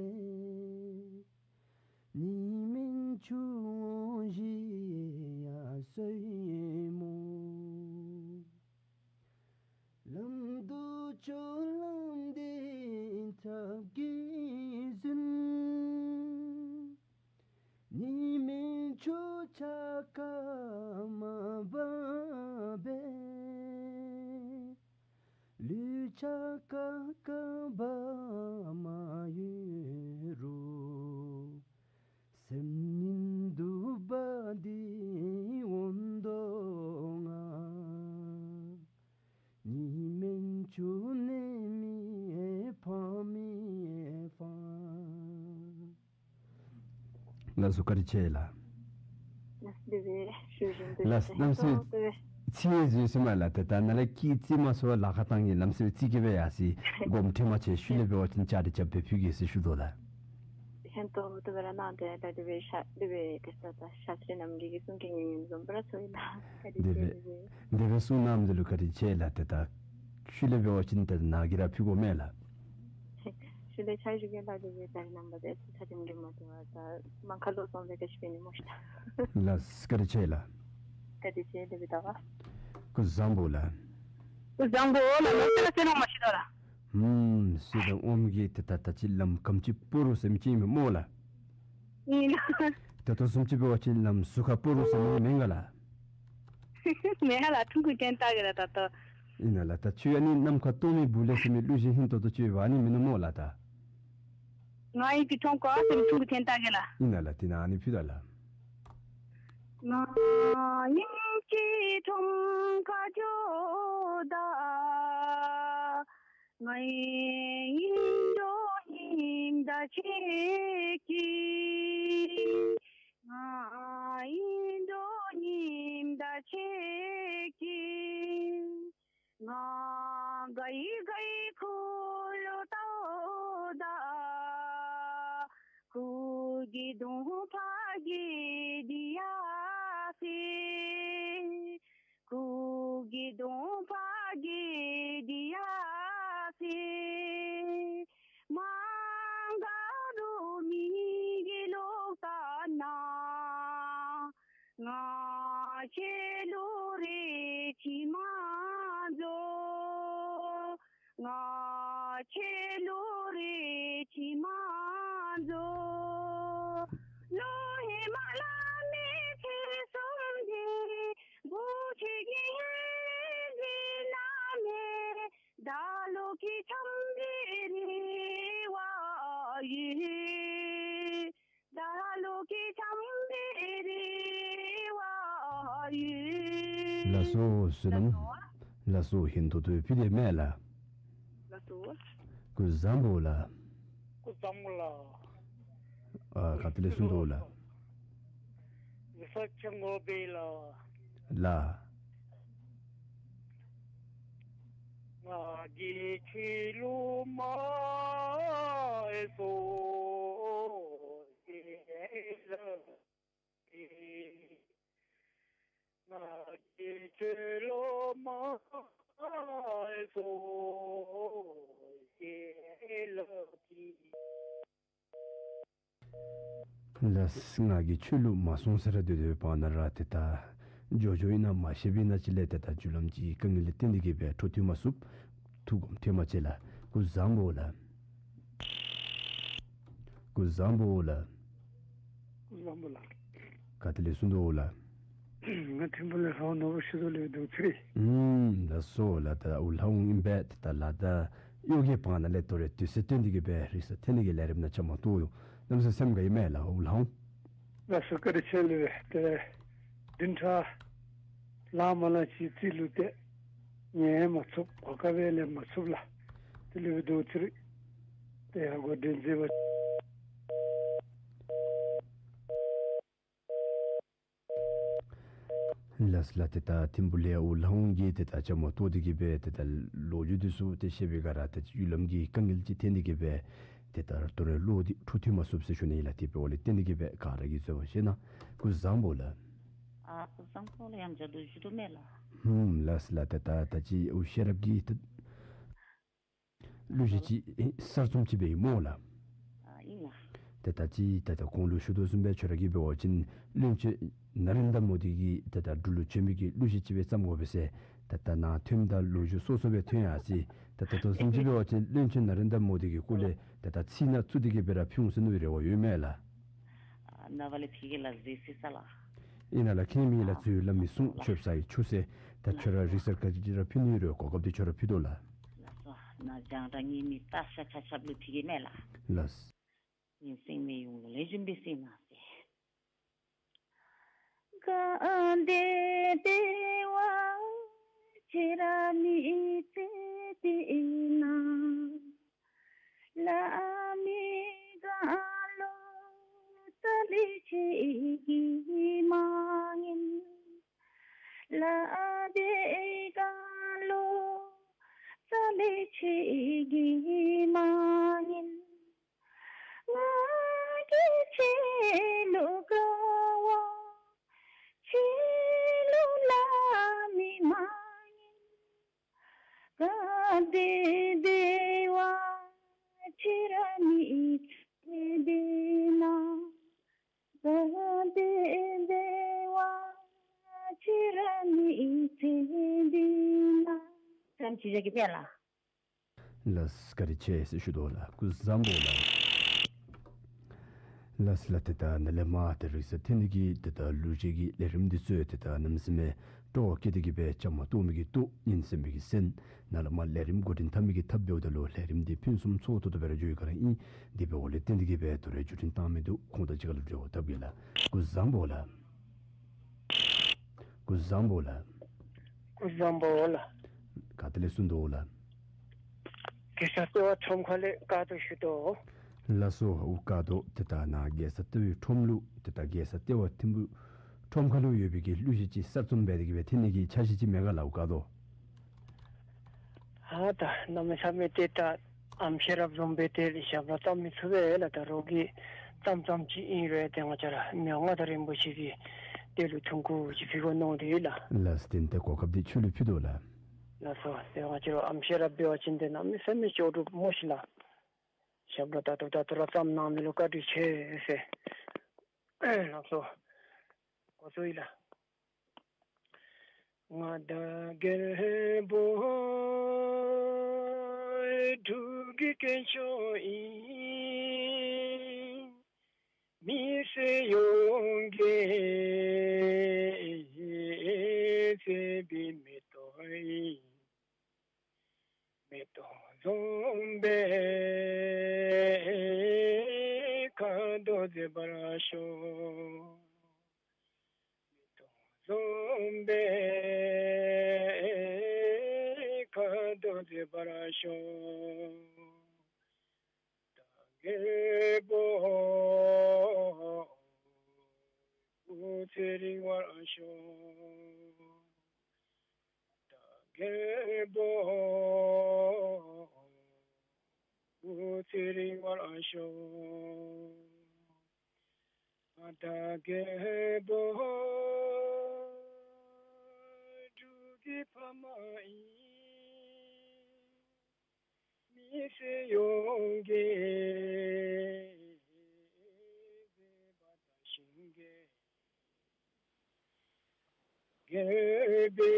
ངེའི་མིང་ཆུ་བོ་བཞི་ཡར་སོ་ཡི་སྨོ། ལམ་དུ་སྐྱོད་ལམ་འདི་ཐབས་ཀྱིས་བཟུང་། ངེའི་མིང་ཆུ་ཆ་ཁ་མ་འབབ་པས། ལུས་ཆ་ཁ་ཁ་འབབ་མ་ཡོད་རུང་། སེམས་ཉིད་འདུ་བ་འདི་འོང་དོ་ང་། ངེའི་མིང་ཆུ་ནད་མེད་ཕམ་མེད་ཕམ། ལགས་སོ། བཀའ་དྲིན་ཆེ་ལགས། ལགས་སོ། དེ་སྦེ་ཞུ་བཞིན་དུ་ལགས་སོ། གནམ་མེད་ས་མེད་ཚིག་ཡང་བཟོད་ཟེར་མས་ལགས། ཏེ་ད་ནཱ་ལས་ཀྱི་རྩིས་མ་སོང་ལཱ་ཁག་བཏང་ཡི། གནམ་མེད་ས་མེད་ཚིག་གི་སྦེ་ཡར་སོ་ཡི། དགོངསམ་ཁྲེལ་མ་བྱེད། ཤུལ་ལས་འབད་བ་ཅིན་བཅའ་སྒྲིག་རྐྱབ་སྦེ་ཕུལ་གེ་ཟེར་ཞུ་དོ་ལགས། ཧན་ཏོ་དེ་སྦེ་ར་གནང་སྟེ་ད་དེ་སྦེ་ཤ་དེ་སྦེ་དེ་ས་ད་ཤ་ཚ་རྣམ་རྒྱལ་གྱིས་གསུང་གི་ཉན་ཉན་བཟུམ་སྦེ་ར་ཚོར་ཡི་ལགས། བཀའ་དྲིན་ཆེ། དེ་སྦེ་དེ་སྦེ་གསུང་གནངམ་དེ་ལུ་བཀའ་དྲིན་ཆེ་ལགས། ཏེ་ད་ཤུལ་ལས་འབད་བ་ཅིན་ཏེ་ནཱ་གིས་ར་ཕུལ་དགོ་མས་ལགས། ཤུལ་ལས་ཕྱག་ཞུ་གེ་ལགས། དེ་སྦེ་ད་རེས་ནངས་པ་དེ་ཚུ་ཚ་དེམ་གྱིས་མ་དེ་བ་ད་མ་ཁ་ལོ་སོང་སྦེ་ག་ཅི་འབད་ནི་སྨོ་ཤི་ད། ལགས་སོ། བཀའ་དྲིན་ཆེ་ལགས། བཀའ་དྲིན་ཆེ། དེ་སྦེ་ད་བ། སྐུ་བཟང་པོ་ལགས། སྐུ་བཟང་པོ་ལགས། ལགས་སོ་ལགས། ཟེར་རུང་མ་ཤི་ད་ལགས། ཧུམ། གསེར་དང་ཨོམ་གྱི་ཏེ་ད་ད་ཅི་ལམ་ཁམས་ཅིག་སྤོ་རུང་ཟེར་མི་ཅིག་ཨིན་མས་སྨོ་ལགས། ཨིན་ལགས། ད་ལྟོ་བཟུམ་ཅིག་འབད་བ་ཅིན་ལམ་ཟུར་ཁ་སྤོ་རུང་ཟེར་མི་མེན་ག་ལགས། མེན་ལགས། ཁྲུང་ཁུ་འཐེན་བལྟ་གེ་ལགས་ད་ལྟོ། ཨིན་ན་ལགས། ད་ཁྱོད་ཨ་ནི་ནམ་མཁའ་སྟོང་མི་སྦུག་ལས་ཟེར་མི་གླུ་གཞས་ཧིང་ཏོག་ཏོ་ཅིག་ཡོདཔ་ཨ་ནི་མིན་ནུག་སྨོ་ལགས་ད། ང་ཨིན་ཕི་ཁྲོང་ཀོ་ཟེར་མི་ཁྲུང་ཁུ་འཐེན་བལྟ་གེ་ལགས། ཨིན་ན་ལགས། དེ་ནང་ཨ་ནི་ཕུལ་ད་ལགས། ང་ཨིན་ཕི་ཁྲོང་ཀོ་ཇོ་ད། ང་ཨིན་འགྲོ་ཉིམ་ད་ཆེ་ཀི། ང་ཨིན་འགྲོ་ཉིམ་ད་ཆེ་ཀི། ང་ག་ཡི་ག་ཡི་ཁུ་ལུ་ཏོ་ད། ཁུ་གི་དུང་ཕ་གི་དི་ཡ་སི། ཁུ་གི་དུང་ཕ་གི་དི་ཡ་སི། མ་ག་རུ་མི་གི་ལུག་ད་ན། ང་ཁྱོད་ལུ་རེ་ཅིག་མ་འཛོ། ང་ཁྱོད་ལུ་རེ་ཅིག་མ་འཛོ། ལོ་ཧེ་མ་ལ་མི་ཚེ་གསུམ་འདི་བུ་ཁྱོད་ཀྱི་ཧེ་ཟི་ན་མེ། ད་ལོ་གི་ཆམ་བི་རི་བ་ཡི། ད་ལོ་གི་ཆམ་བི་རི་བ་ཡི། ལགས་སོ། བསོད་ནམས། ལགས་སོ། ལགས་སོ། ཧིང་ཐོག་ཏུ་ཕུལ་ཏེ་མེན་ལགས། ལགས་སོ། སྐུ་བཟང་པོ་ལགས། སྐུ་བཟང་པོ་ལགས། ཨ་ག་ཏེ་ལས་གསུང་དོ་ལགས། རི་ས་ཆེན་མོ་སྦེ་ལགས། ལགས། ང་གིས་ཁྱོད་ལུ་མ་ཨེ་སོ་ཨེ་ལ་ཨེ། ང་གིས་ཆོས་ལུ་མ་གསུངས་ཞེས་ལབ་ཀྱི། ལགས། ང་གིས་ཆོས་ལུ་མ་གསུངས་ཟེར་ར་སྡོད་སྡོདཔ་ད་ར་ཏེ་ད་འགྱོ་འགྱོཝ་ཨིན་ན་མ་ཤེསཔ་ཨིན་ན་ཅིག་ལས་ཏེ་ད་རྒྱུ་ལམ་གྱི་དཀའ་ངལ་ལས་བརྟེན་ཏེ་གིས་སྦེ་འཕྲོ་མཐུད་མ་ཚུགས། ཐུགས་དགོངསམ་ཐེངས་མ་ཅིག་ལགས། སྐུ་གཟུགས་བཟང་པོ་ལགས། སྐུ་གཟུགས་བཟང་པོ་ལགས། སྐུ་གཟུགས་བཟང་པོ་ལགས། ག་ཏེ་ལས་གསུངས་དོ་ལགས། ང་ཐིམ་ཕུག་ལས་ལྷ་ཝང་ནོར་བུ་ཞུ་དོ་ལགས། བདུད་རྩི། ཨུམ། ལགས་སོ་ལགས། ད་འུ་ལྷ་ཝང་ཨིན་པས། ད་ལགས། ད་གཡོག་གི་བར་ན་ལས་དོ་རུང་དུས་ཚོད་བཏོན་ཏེ་གིས་སྦེ་རིག་གསར་འཐེན་ནི་གི་ལས་རིམ་ནང་བཅའ་མར་གཏོགས་ཡོད། གནམ་མེད་ས་མེད་སེམས་དགའ་ཡི་མས་ལགས་འུ་ལྷ་ཝང་། ལགས་སོ་བཀའ་དྲིན་ཆེ་ལགས། ཏེ་བདུན་ཕྲག་ལངམ་ལས་ཅིག་རྩིས་ལུ་ཏེ་ཉན་མ་ཚུགས། གོ་སྐབས་ལེན་མ་ཚུགས་ལགས། དེ་ལས་བདུད་རྩི་ཏེ་ཡར་འགོ་འདྲེན་མཛད་པ། ལགས་ལགས། ཏེ་ད་ཐིམ་ཕུག་ལས་འུ་ལྷ་ཝང་གི་ཏེ་ད་བཅའ་མར་གཏོགས་ཏེ་གིས་སྦེ་ཏེ་ད་ལོ་རྒྱུས་འདི་ཚུ་ཏེ་བཤད་པའི་སྒང་ར་ཏེ་གཡོག་ལམ་གྱི་དཀའ་ངལ་ཅིག་འཐོན་ཏེ་གིས་སྦེ་ཏེ་ད་དོ་རུང་གློག་འདི་འཕྲོ་མཐུད་མ་ཚུགས་ཟེར་ཞུ་ནི་ཨིན་ལགས། དེ་འབདཝ་ལས་བརྟེན་ཏེ་གིས་སྦེ་ག་ར་གིས་བཟོད་པ་བཞེས་གནང་། སྐུ་གཟུགས་བཟང་པོ་ལགས། ཨ་སྐུ་གཟུགས་བཟང་པོ་ལགས། ཡང་བསྐྱར་དུ་ཞུ་དོ་མས་ལགས། ཧུམ། ལགས་ལགས། ཏེ་ད་ད་ཅི་འུ་ཤེས་རབ་ཀྱི་ཏེ་གླུ་གཞས་ཅིག་ཨེ་གསར་རྩོམ་ཅིག་འབད་ཡི་སྨོ་ལགས། ཨ་ཨིན་ལགས། ཏེ་ད་ཅི་ཏེ་ད་གོང་ལུ་ཞུ་དོ་བཟུམ་སྦེ་ཁྱོད་ར་གིས་འབད་བ་ཅིན་བློན་ཆེན་ན་རེན་དྲ་མོ་དི་གི་ཏེ་ད་འབྲུག་ལུ་བྱོན་མི་གི་གླུ་གཞས་ཅིག་སྦེ་བརྩམ་དགོ་པས་ཟེར་ཏེ་ད་ནཱ་ཐོནམ་ད་ལོ་རྒྱུས་སོ་སོ་སྦེ་ཐོན་ཡར་སོ་ཡི། ཏེ་ད་ལྟོ་བཟུམ་ཅིག་འབད་བ་ཅིན་བློན་ཆེན་ན་རེན་དྲ་མོ་དི་གི་སྐོར་ལས་ཏེ་ད་ཚིག་སྣ་བཙུགས་ཏེ་གིས་སྦེ་ར་ཕུལ་འོང་ཟེར་མནོ་བའི་རེ་བ་ཡོད་མས་ལགས། ཨ་ནངས་པ་ལས་ཕུལ་གེ་ལགས། མཛད་ཅི་ཟེར་ལགས། ཨིན་ན་ལགས། ཁེངས་མེད་ལགས། ཨ་ཚུལ་ལམ་མི་གསུང་ལགས། ཆོབ་ས་ཡི་ཆུ་ཟེར། ད་ཁྱོད་ར་རིག་གསར་ག་ཅི་ར་ཕུལ་ནི་རེ་གོ་སྐབས་འདི་ཁྱོད་ར་ཕུལ་དོ་ལགས། ལགས་སོ། ནཱ་རྒྱང་བསྒྲགས་ཉན་མི་སྟག་ཤར་ཆ་ཁྱབ་ལུ་ཕུལ་གེ་མས་ལགས། ལགས། ངན་སེམས་མེད་ཡོངས་ལུ་ལེགས་ཤོམ་འབད་ཞིན་ན་ཟེར། ག་དེ་བདེ་བ་ཅིག་ར་མི་བྱེད་དེ་ན། ལ་མི་ག་ལུ་ཙ་ལི་ཅིག་གིས་མ་ཉན། ལ་དེ་ག་ལུ་ཙ་ལི་ཅིག་གིས་མ་ཉན། ང་གིས་ཁྱེད་ལུ་དགའ་བ་ཅིག་ལུ་ལ་མི་མ་ཉན། ག་དེ་བདེ་བ་ཅིག་ར་མི་བྱེད་དེ་ན། ག་དེ་བདེ་བ་ཅིག་ར་མི་བྱེད་དེ་ན། ཙམ་ཅིག་བཞག་གེ་མས་ལགས། ལགས། བཀའ་དྲིན་ཆེ་ཟེར་ཞུ་དོ་ལགས། སྐུ་གཟུགས་བཟང་པོ་ལགས། ལགས་ལགས། ཏེ་ད་ནཱ་ལས་མར་ཏེ་རིག་གསར་འཐེན་ནི་གི་ཏེ་ད་གླུ་གཞས་ཀྱི་ལས་རིམ་འདི་ཚུ་ཏེ་ད་གནམ་མེད་ས་མེད་སྤྲོ་བ་བསྐྱེད་དེ་གིས་སྦེ་བཅའ་མར་གཏོགས་མི་གི་སྟོབས་ཉན་སེམས་མི་གི་སེམས་ནཱ་ལས་མར་ལས་རིམ་འགོ་འདྲེན་འཐབ་མི་གི་ཐབས་འབདཝ་ད་ལུ་ལས་རིམ་འདི་ཕུན་སུམ་ཚོགས་ཏོག་ཏོ་སྦེ་ར་འགྱོ་བའི་སྒང་ར་ཨིན། དེ་འབདཝ་ལས་བརྟེན་ཏེ་གིས་སྦེ་དོ་རུང་བརྒྱུད་འཕྲིན་བཏང་མི་འདི་ཁོང་དང་གཅིག་ཁར་ལུ་འབྲེལ་བ་འཐབ་གེ་ལགས། སྐུ་གཟུགས་བཟང་པོ་ལགས། སྐུ་གཟུགས་བཟང་པོ་ལགས། སྐུ་གཟུགས་བཟང་པོ་ལགས། ག་ཏེ་ལས་གསུངས་དོ་ལགས། རྒྱལ་ས་ལྟེ་བ་ཁྲོམ་ཁ་ལས་བཀའ་དྲིན་ཞུ་དོ། ལགས་སོ། འོ་བཀའ་དྲིན། ཏེ་ད་ནཱ་རྒྱལ་ས་ལྟེ་བའི་ཁྲོམ་ལུ་ཏེ་ད་རྒྱལ་ས་ལྟེ་བ་ཐིམ་ཕུག་ཁྲོམ་ཁ་ལུ་ཡོད་པའི་གི་གླུ་གཞས་ཅིག་གསར་རྩོམ་འབད་དེ་གིས་སྦེ་འཐེན་ནི་གི་འཆར་གཞི་ཅིག་མེད་ག་ལགས། འོ་བཀའ་དྲིན། ཨ་ད་གནམ་མེད་ས་མེད་ཏེ་ད་ཨམ་ཤེས་རབ་བཟུམ་སྦེ་ཏེ་ཞབས་ལ་བརྩམ་མི་ཚུགས་པས་ལགས། ད་རོགས་ཀྱིས་བརྩམ་བརྩམ་ཅིག་ཨིན་རུང་ཏེ་ང་བཅས་ར་མི་དབང་མངའ་བདག་རིན་པོ་ཆེ་གི་ཏེ་ལུ་ཐུགས་ཁུར་ཅིག་ཕུལ་དགོ་མནོ་སྟེ་ལགས། ལགས་སོ། ཏེ་ད་གོ་སྐབས་འདི་ཁྱོད་ལུ་ཕུལ་དོ་ལགས། ལགས་སོ། ཏེ་ང་བཅས་ར་ཨམ་ཤེས་རབ་འབད་བ་ཅིན་ཏེ་གནམ་མེད་ས་མེད་ལྕོགས་གྲུབ་སྨོ་ཤིག་ལགས། ཞབས་ལ་ད་ལྟོ་ད་ལྟོ་ར་བརྩམ་གནང་མི་ལུ་བཀའ་དྲིན་ཆེ་ཟེར། ལགས་སོ། འགོ་བཙུགས་ཡི་ལགས། ང་བདག་རྒད་པོ་འབྲུག་གི་སྐྱེས་མཆོག་ཨིན། མི་སེར་ཡོངས་ཀྱིས་བརྩེ་བའི་མེ་ཏོག་ཨིན། མེ་ཏོག་བཟུམ་སྦེ་ཁ་དོག་མཛེས་པར་ཤོག། མེ་ཏོག་བཟུམ་སྦེ་ཁ་དོག་མཛེས་པར་ཤོག། བདག་རྒད་པོ་སྐུ་ཚེ་རིང་བར་ཤོག། བདག་རྒད་པོ་སྐུ་ཚེ་རིང་བར་ཤོག། བདག་རྒད་པོ་ ཏེ་ཕ་མ་ཡིན། མི་སེར་ཡོངས་ཀྱིས་མཛེས་པ་དང་ཞིང་གི་དགེ་བའི་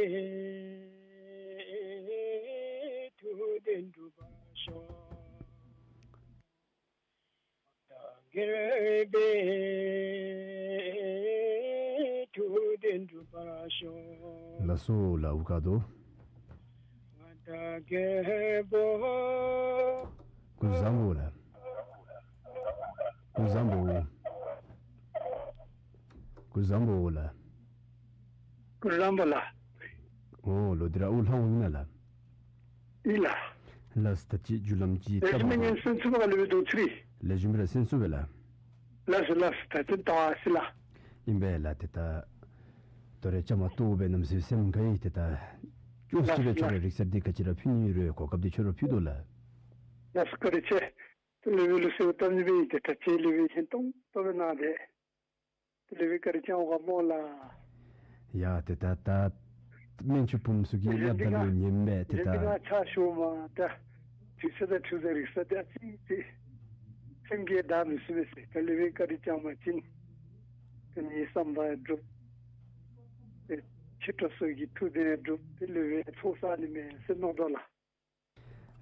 མཐུ་ལྡན་འགྲུབ་པར་ཤོག། དགེ་བའི་མཐུ་ལྡན་འགྲུབ་པར་ཤོག། ལགས་སོ་ལགས། འུ་ཀ་དོ། ང་དང་རྒད་པོ། སྐུ་གཟུགས་བཟང་པོ་ལགས། སྐུ་གཟུགས་བཟང་པོ། སྐུ་གཟུགས་བཟང་པོ་ལགས། སྐུ་གཟུགས་བཟང་པོ་ལགས། འོ་ལོ་འདི་ར་འུ་ལྷ་འོང་ན་ལགས། ཨིན་ལགས། ལགས་ད་ཅི་རྒྱུ་ལམ་ཅིག་ལས་ཞུ་མི་ངན་སེམས་ཚུགས་པ་ལས་འབད་དོ་ཚུ་རི། ལས་ཞུ་མི་ར་སེམས་ཚུགས་པས་ལགས། ལགས་སོ་ལགས་སོ། ད་ཅི་ད་བ་སི་ལགས། ཨིན་པས་ལགས། ཏེ་ད་དོ་རེ་ཅ་མ་ཏོ་སྦེ་ནམ་སེ་སེམས་ག་ཡི་ཏེ་ད་ཅོག་ཅི་སྦེ་ལགས་ལགས། ཁྱོད་ར་རིག་གསར་འདི་ག་ཅི་ར་ཕུལ་ནི་རེ་གོ་སྐབས་འདི་ཁྱོད་ར་ཕུལ་དོ་ལགས། ལགས་སོ་བཀའ་དྲིན་ཆེ། ཏེ་ལས་འབད་ལུ་སེ་བ་ཏམ་ནི་སྦེ་ཏེ་ད་ཅི་ལས་འབད་ཧན་ཏོང་ཏོ་སྦེ་ན་ཏེ། ཏེ་ལས་འབད་བཀའ་དྲིན་བསྐྱང་བ་སྨོ་ལགས། ཡ་ཏེ་ད་ད་སྨན་ཆུང་བུམོ་ཚུ་གི་ཏེ་མཉམ་ད་ལུ་ཉན་མས་ཏེ་ད། ཏེ་ང་ཕྱག་ཞུ་མ་ད་དུས་ཚོད་དང་འཁྲིལ་ཏེ་རིག་གསར་ད་ཅིག་ཅིག་སེམས་བསྐྱེད་ད་མི་ཚུགས་པས་ཟེར། ཏེ་ལས་འབད་བཀའ་དྲིན་བསྐྱང་བ་ཅིན་ཏེ་ངེའི་བསམ་པ་འགྲུབ། ཏེ་མཆེད་གྲོགས་ཚུ་གི་ཐུགས་དོན་འགྲུབ། ཏེ་ལས་འབད་ཚོགས་བསག་ནི་མས་ཟེར་མནོ་དོ་ལགས།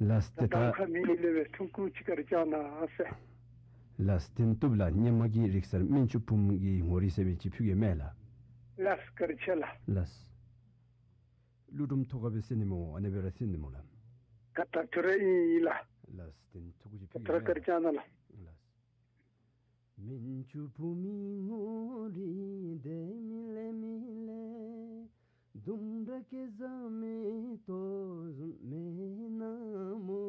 ལགས་ཏེ་ད་ད་ཁ་མི་ལས་འབད་ཐུགས་ཁུར་ཅིག་བཀའ་དྲིན་བསྐྱང་གནང་ཟེར། ལགས་བསྟན་བཏུབ་ལགས། སྔོན་མ་གི་རིག་གསར་སྨན་ཆུང་བུམོ་གི་ངོ་རིས་ཟེར་མི་ཅིག་ཕུལ་གེ་མས་ལགས། ལགས་བཀའ་དྲིན་ཆེ་ལགས། ལགས། ཀླུ་སྒྲུབ་ཐོག་ཁ་སྦེ་གསན་ནི་སྨོ་ཨ་ནེ་སྦེ་ར་གསན་ནི་སྨོ་ལགས། ཀ་ཏ་ཐུ་རེ་ཨིན་ལགས། ལགས་བསྟན་བཏུབ་ཅིག་ཕུལ་གེ་མས་ལགས། བཀའ་དྲིན་བསྐྱང་གནང་ལགས། ལགས། སྨན་ཆུང་བུམོའི་ངོ་རིས་དེ་མི་ལེགས་མི་ལེགས། ལྡུམ་ར་སྐལ་བཟང་མེ་ཏོག་བཟུམ་མེན་ན་སྨོ།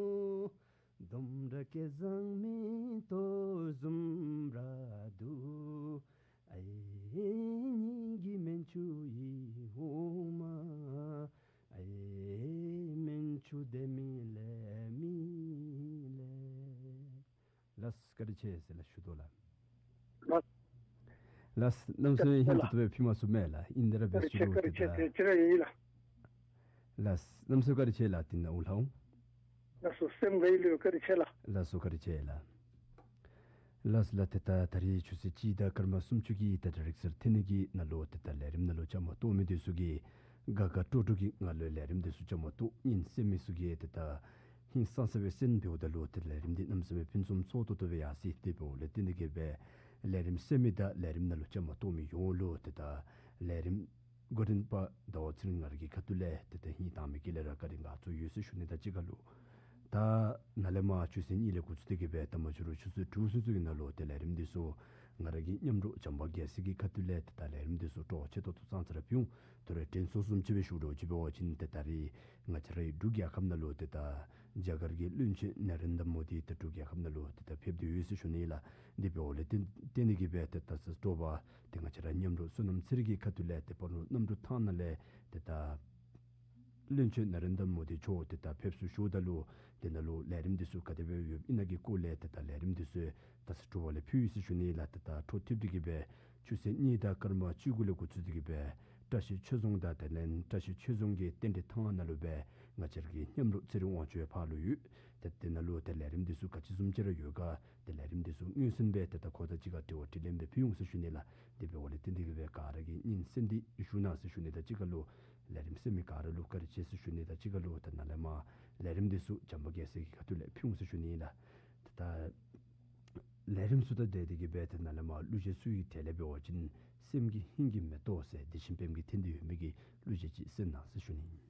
ལྡུམ་ར་སྐལ་བཟང་མེ་ཏོག་བཟུམ་ར་འདུག། ཨའེ་ངེ་གི་སྨན་ཆུང་ཡི་འོ་མ། ཨའེ་སྨན་ཆུང་དེ་མི་ལེགས་མི་ལེགས། ལགས་བཀའ་དྲིན་ཆེ་ཟེར་ལགས་ཞུ་དོ་ལགས། ལགས། ལགས་གནམ་མེད་ས་མེད་ཧན་ཏོང་ཏོ་སྦེ་ཕུལ་མ་ཚུགས་མས་ལགས། ཨིན་ཏེ་ར་འབད་ཞུ་དོ་ཏེ་ད། བཀའ་དྲིན་ཆེ་བཀའ་དྲིན་ཆེ་ཟེར་ཅི་ར་ཨིན་ལགས། ལགས་གནམ་མེད་ས་མེད་བཀའ་དྲིན་ཆེ་ལགས། ཏེ་ནཱ་འུ་ལྷ་འོང་། ལགས་སོ་སེམས་ག་ཡི་ལུ་བཀའ་དྲིན་ཆེ་ལགས། ལགས་སོ་བཀའ་དྲིན་ཆེ་ལགས། ལགས་ལགས། ཏེ་ད་ད་རིས་ཆུ་ཚོད་གཅིག་དང་སྐར་མ་སུམ་ཅུ་གི་ཏེ་ད་རིག་གསར་འཐེན་ནི་གི་ནང་ལུ་ཏེ་ད་ལས་རིམ་ནང་ལུ་བཅའ་མར་གཏོགས་མི་འདི་ཚུ་གིས་དགའ་དགའ་སྤྲོ་སྤྲོ་གི་ངང་ལུ་ལས་རིམ་འདི་ཚུ་བཅའ་མར་གཏོགས། ཉན་གསན་མི་ཚུ་གིས་ཏེ་ད་ཧིང་སངས་ས་སྦེ་གསན་འབདཝ་ད་ལུ་ཏེ་ལས་རིམ་འདི་གནམ་མེད་ས་མེད་ཕུན་སུམ་ཚོགས་ཏོག་ཏོ་སྦེ་ཡར་སོ་ཡི། དེ་འབདཝ་ལས་བརྟེན་ཏེ་གིས་སྦེ་ལས་རིམ་གསན་མི་དང་ལས་རིམ་ནང་ལུ་བཅའ་མར་གཏོགས་མི་ཡོངས་ལུ་ཏེ་ད་ལས་རིམ་འགོ་འདྲེན་པ་ཟླ་བ་ཚེ་རིང་ང་ར་གི་ཁ་ཐུག་ལས་ཏེ་ད་ཧིང་དྭངས་མའི་དཀྱིལ་ལས་ར་བཀའ་དྲིན་དགའ་ཚོར་ཡོད་ཟེར་ཞུ་ནི་དང་གཅིག་ཁར་ལུ། ད་ནཱ་ལས་མར་ཆུ་ཚོད་གཉིས་ལས་འགོ་བཙུགས་ཏེ་གིས་སྦེ་ད་མ་འགྱོ་རུང་ཆུ་ཚོད་དྲུག་ཚུན་ཚོད་ཀྱི་ནང་ལུ་ཏེ་ལས་རིམ་འདི་ཚུ་ང་ར་གི་མཉམ་རོགས་བྱམས་པ་རྒྱལ་མཚན་གྱི་ཁ་ཐུག་ལས་ཏེ་ད་ལས་རིམ་འདི་ཚུ་སྤྲོ་ཆེ་ཏོག་ཏོ་ཙང་ཙ་ར་ཕུལ་འོང་། དོ་རུང་དྲན་གསོ་བཟུམ་ཅིག་སྦེ་ཞུ་རུང་ཅིག་འབད་བ་ཅིན་ཏེ་ད་རིས་ང་བཅས་རའི་འབྲུག་རྒྱལ་ཁབ་ནང་ལུ་ཏེ་ད་རྒྱ་གར་གྱི་བློན་ཆེན་ན་རེན་དྲ་མོ་དི་ཏེ་འབྲུག་རྒྱལ་ཁབ་ནང་ལུ་ཏེ་ད་ཕེབས་ཏེ་ཡོད་ཟེར་ཞུ་ནི་ལགས། དེ་འབདཝ་ལས་བརྟེན་བརྟེན་ཏེ་གིས་སྦེ་ཏེ་ད་སྤྲོ་བ་ཏེ་ང་བཅས་ར་མཉམ་རོགས་བསོད་ནམས་ཚེ་རིང་གི་ཁ་ཐུག་ལས་ཏེ་སྤ་རོ་གནམ་གྲུ་ཐང་ནང་ལས་ཏེ་ད་བློན་ཆེན་ན་རེན་དྲ་མོ་དི་མཆོག་ཏེ་ད་ཕེབས་བསུ་ཞུཝ་ད་ལུ་དེ་ནང་ལུ་ལས་རིམ་འདི་ཚུ་ག་དེ་སྦེ་ཡོདཔ་ཨིན་ན་གི་སྐོར་ལས་ཏེ་ད་ལས་རིམ་འདི་ཚུ་ད་སྤྲོ་བ་ལས་ཕུལ་ཡི་ཟེར་ཞུ་ནི་ལགས། ཏེ་ད་འཕྲོ་མཐུད་དེ་གིས་སྦེ་ཆུ་ཚོད་གཉིས་དང་སྐར་མ་བཅུ་དགུ་ལས་འགོ་བཙུགས་ཏེ་གིས་སྦེ་བཀྲ་ཤིས་ཆོས་རྫོང་དང་དེ་ལས་བཀྲ་ཤིས་ཆོས་རྫོང་གི་རྟེན་འབྲེལ་ཐང་ནང་ལུ་སྦེ་ང་བཅས་ར་གི་མཉམ་རོགས་ཚེ་རིང་དབང་ཕྱུག་ཕར་ལུ་ཡོད། ཏེ་དེ་ནང་ལུ་ཏེ་ལས་རིམ་འདི་ཚུ་ག་ཅི་བཟུམ་ཅིག་ར་ཡོད་ག་ཏེ་ལས་རིམ་འདི་ཚུ་མངོན་གསལ་སྦེ་ཏེ་ད་ཁོང་དང་གཅིག་ཁར་དྲི་བ་དྲིས་ལན་སྦེ་ཕུལ་འོང་ཟེར་ཞུ་ནི་ལགས། དེ་འབདཝ་ལས་བརྟེན་ཏེ་གིས་སྦེ་ག་ར་གིས་སྙན་གསན་ཏེ་བཞུགས་གནང་ཟེར་ཞུ་ནི་དང་གཅིག་ཁར་ལུ་ལས་རིམ་གསན་མི་ག་ར་ལུ་བཀའ་དྲིན་ཆེ་ཟེར་ཞུ་ནི་དང་གཅིག་ཁར་ལུ་ཏེ་ནཱ་ལས་མར་ལས་རིམ་འདི་ཚུ་བྱམས་པ་རྒྱལ་མཚན་གྱི་ཁ་ཐུག་ལས་ཕུལ་འོང་ཟེར་ཞུ་ནི་ཨིན་ལགས། ཏེ་ད་ལས་རིམ་ཚུ་དང་འབྲེལ་ཏེ་གིས་སྦེ་ཏེ་ནཱ་ལས་མར་གླུ་གཞས་ཚུ་གི་གྲས་ལས་འབད་བ་ཅིན་སེམས་ཀྱི་ཧིང་གི་མེ་ཏོག་ཟེར་བདེ་ཆེན་པདྨ་གིས་འཐེན་ཏེ་ཡོད་མི་གི་གླུ་གཞས་ཅིག་གསན་གནང་ཟེར་ཞུ་ནི་ཨིན།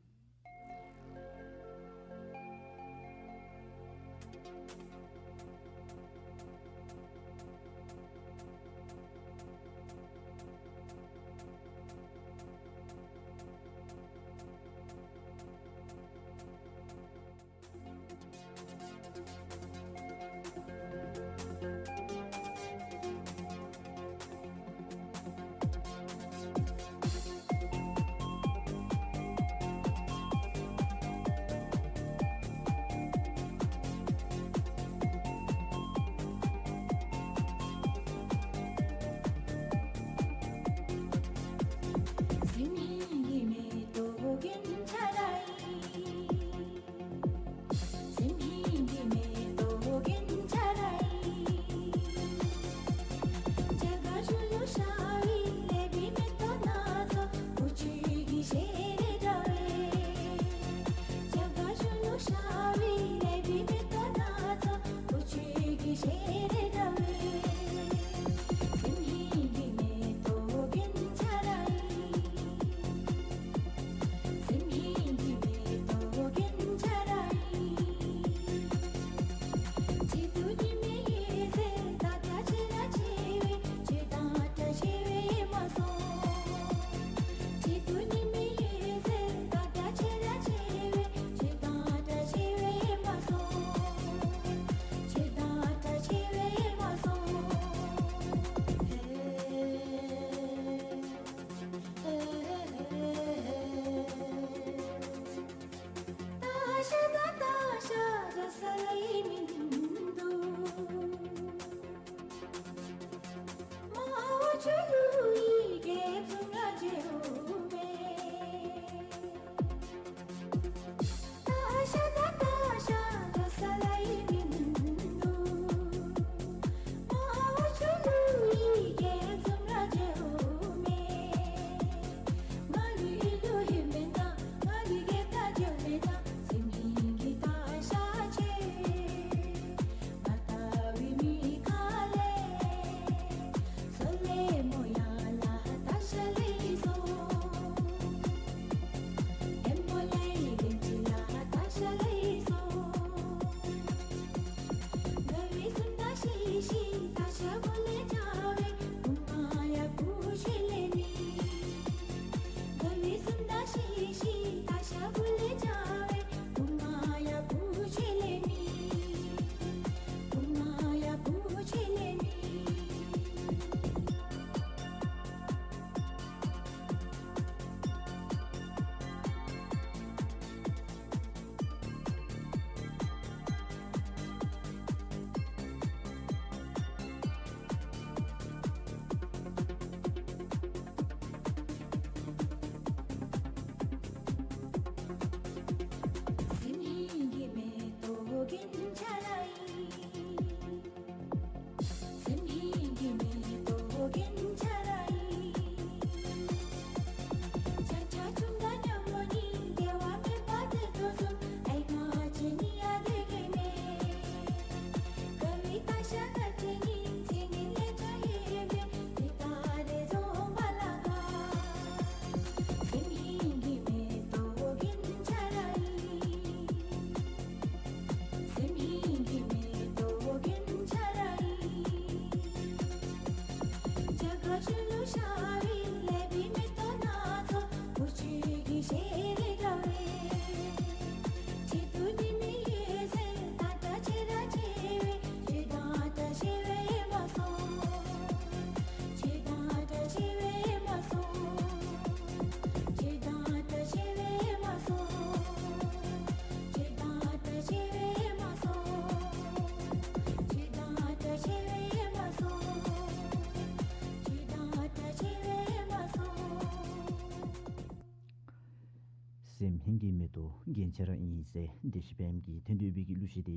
སེམས་ཧིང་གི་མེ་ཏོག་རྒྱན་ཆ་ར་ཨིན་ཟེར་བདེ་ཆེན་པདྨ་གི་དོན་བསྡུས་པའི་གི་གླུ་གཞས་དེ་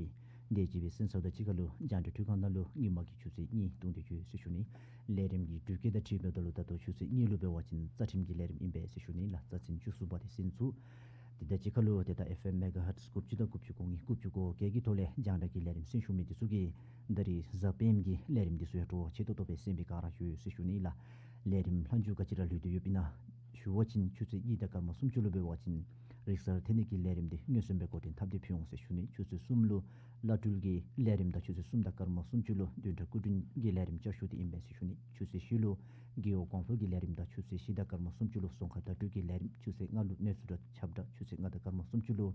དེ་ཅིག་སྦེ་གསན་ཚརཝ་དང་གཅིག་ཁར་ལུ་རྒྱང་བསྒྲགས་འཕྲུལ་ཁང་ནང་ལུ་སྔོན་མ་གི་ཆུ་ཚོད་གཉིས་སྟོང་དེ་ཅིག་ཟེར་ཞུ་ནི། ལས་རིམ་གྱི་འགྲུལ་སྐྱོད་དང་འཁྲིལཝ་ད་ལུ་ད་ལྟོ་ཆུ་ཚོད་གཉིས་ལུ་འབད་བ་ཅིན་རྩ་ཁྲིམས་ཀྱི་ལས་རིམ་ཨིན་པས་ཟེར་ཞུ་ནི་ལགས། རྩ་ཚན་བཅུ་གསུམ་པ་དེ་གསན་ཚུགས། དེ་དང་གཅིག་ཁར་ལུ་ཏེ་ད་ཨེཕ་ཨེམ་མེ་ག་ཧརཊ་དགུ་བཅུ་དང་དགུ་བཅུ་གོ་གཉིས་དགུ་བཅུ་གོ་བརྒྱད་ཀྱི་ཐོག་ལས་རྒྱང་བསྒྲགས་ཀྱི་ལས་རིམ་གསན་ཞུ་མི་འདི་ཚུ་གིས་ད་རིས་གཟའ་སྤེནམ་གྱི་ལས་རིམ་འདི་ཚུ་ཡང་སྤྲོ་བ་ཆེ་ཏོག་ཏོ་སྦེ་གསན་པའི་སྒང་ར་ཡོད་ཟེར་ཞུ་ནི་ལགས། ལས་རིམ་ལྷག་མཇུག་ག་ཅི་ར་ལུས་ཏེ་ཡོདཔ་ཨིན་ན་ཞུ་བ་ཅིན་ཆུ་ཚོད་གཉིས་དང་སྐར་མ་སུམ་ཅུ་ལུ་འབད་བ་ཅིན་རིག་གསར་ཐོན་ནི་གི་ལས་རིམ་འདི་མངོན་སུམ་སྦེ་འགོ་འདྲེན་འཐབ་སྟེ་ཕུལ་འོང་ཟེར་ཞུ་ནི། ཆུ་ཚོད་གསུམ་ལུ་བླ་སྤྲུལ་གྱི་ལས་རིམ་དང་ཆུ་ཚོད་གསུམ་དང་སྐར་མ་སུམ་ཅུ་ལུ་བདུན་ཕྲག་སྐུ་མགྲོན་གྱི་ལས་རིམ་བསྐྱར་ཞུ་འདི་ཨིན་པས་ཟེར་ཞུ་ནི། ཆུ་ཚོད་བཞི་ལུ་རྒེད་འོག་གོང་འཕེལ་གྱི་ལས་རིམ་དང་ཆུ་ཚོད་བཞི་དང་སྐར་མ་སུམ་ཅུ་ལུ་རྫོང་ཁ་བརྡ་སྤྲོད་ཀྱི་ལས་རིམ། ཆུ་ཚོད་ལྔ་ལུ་གནས་ཚུལ་དང་ཁྱབ་བསྒྲགས། ཆུ་ཚོད་ལྔ་དང་སྐར་མ་སུམ་ཅུ་ལུ་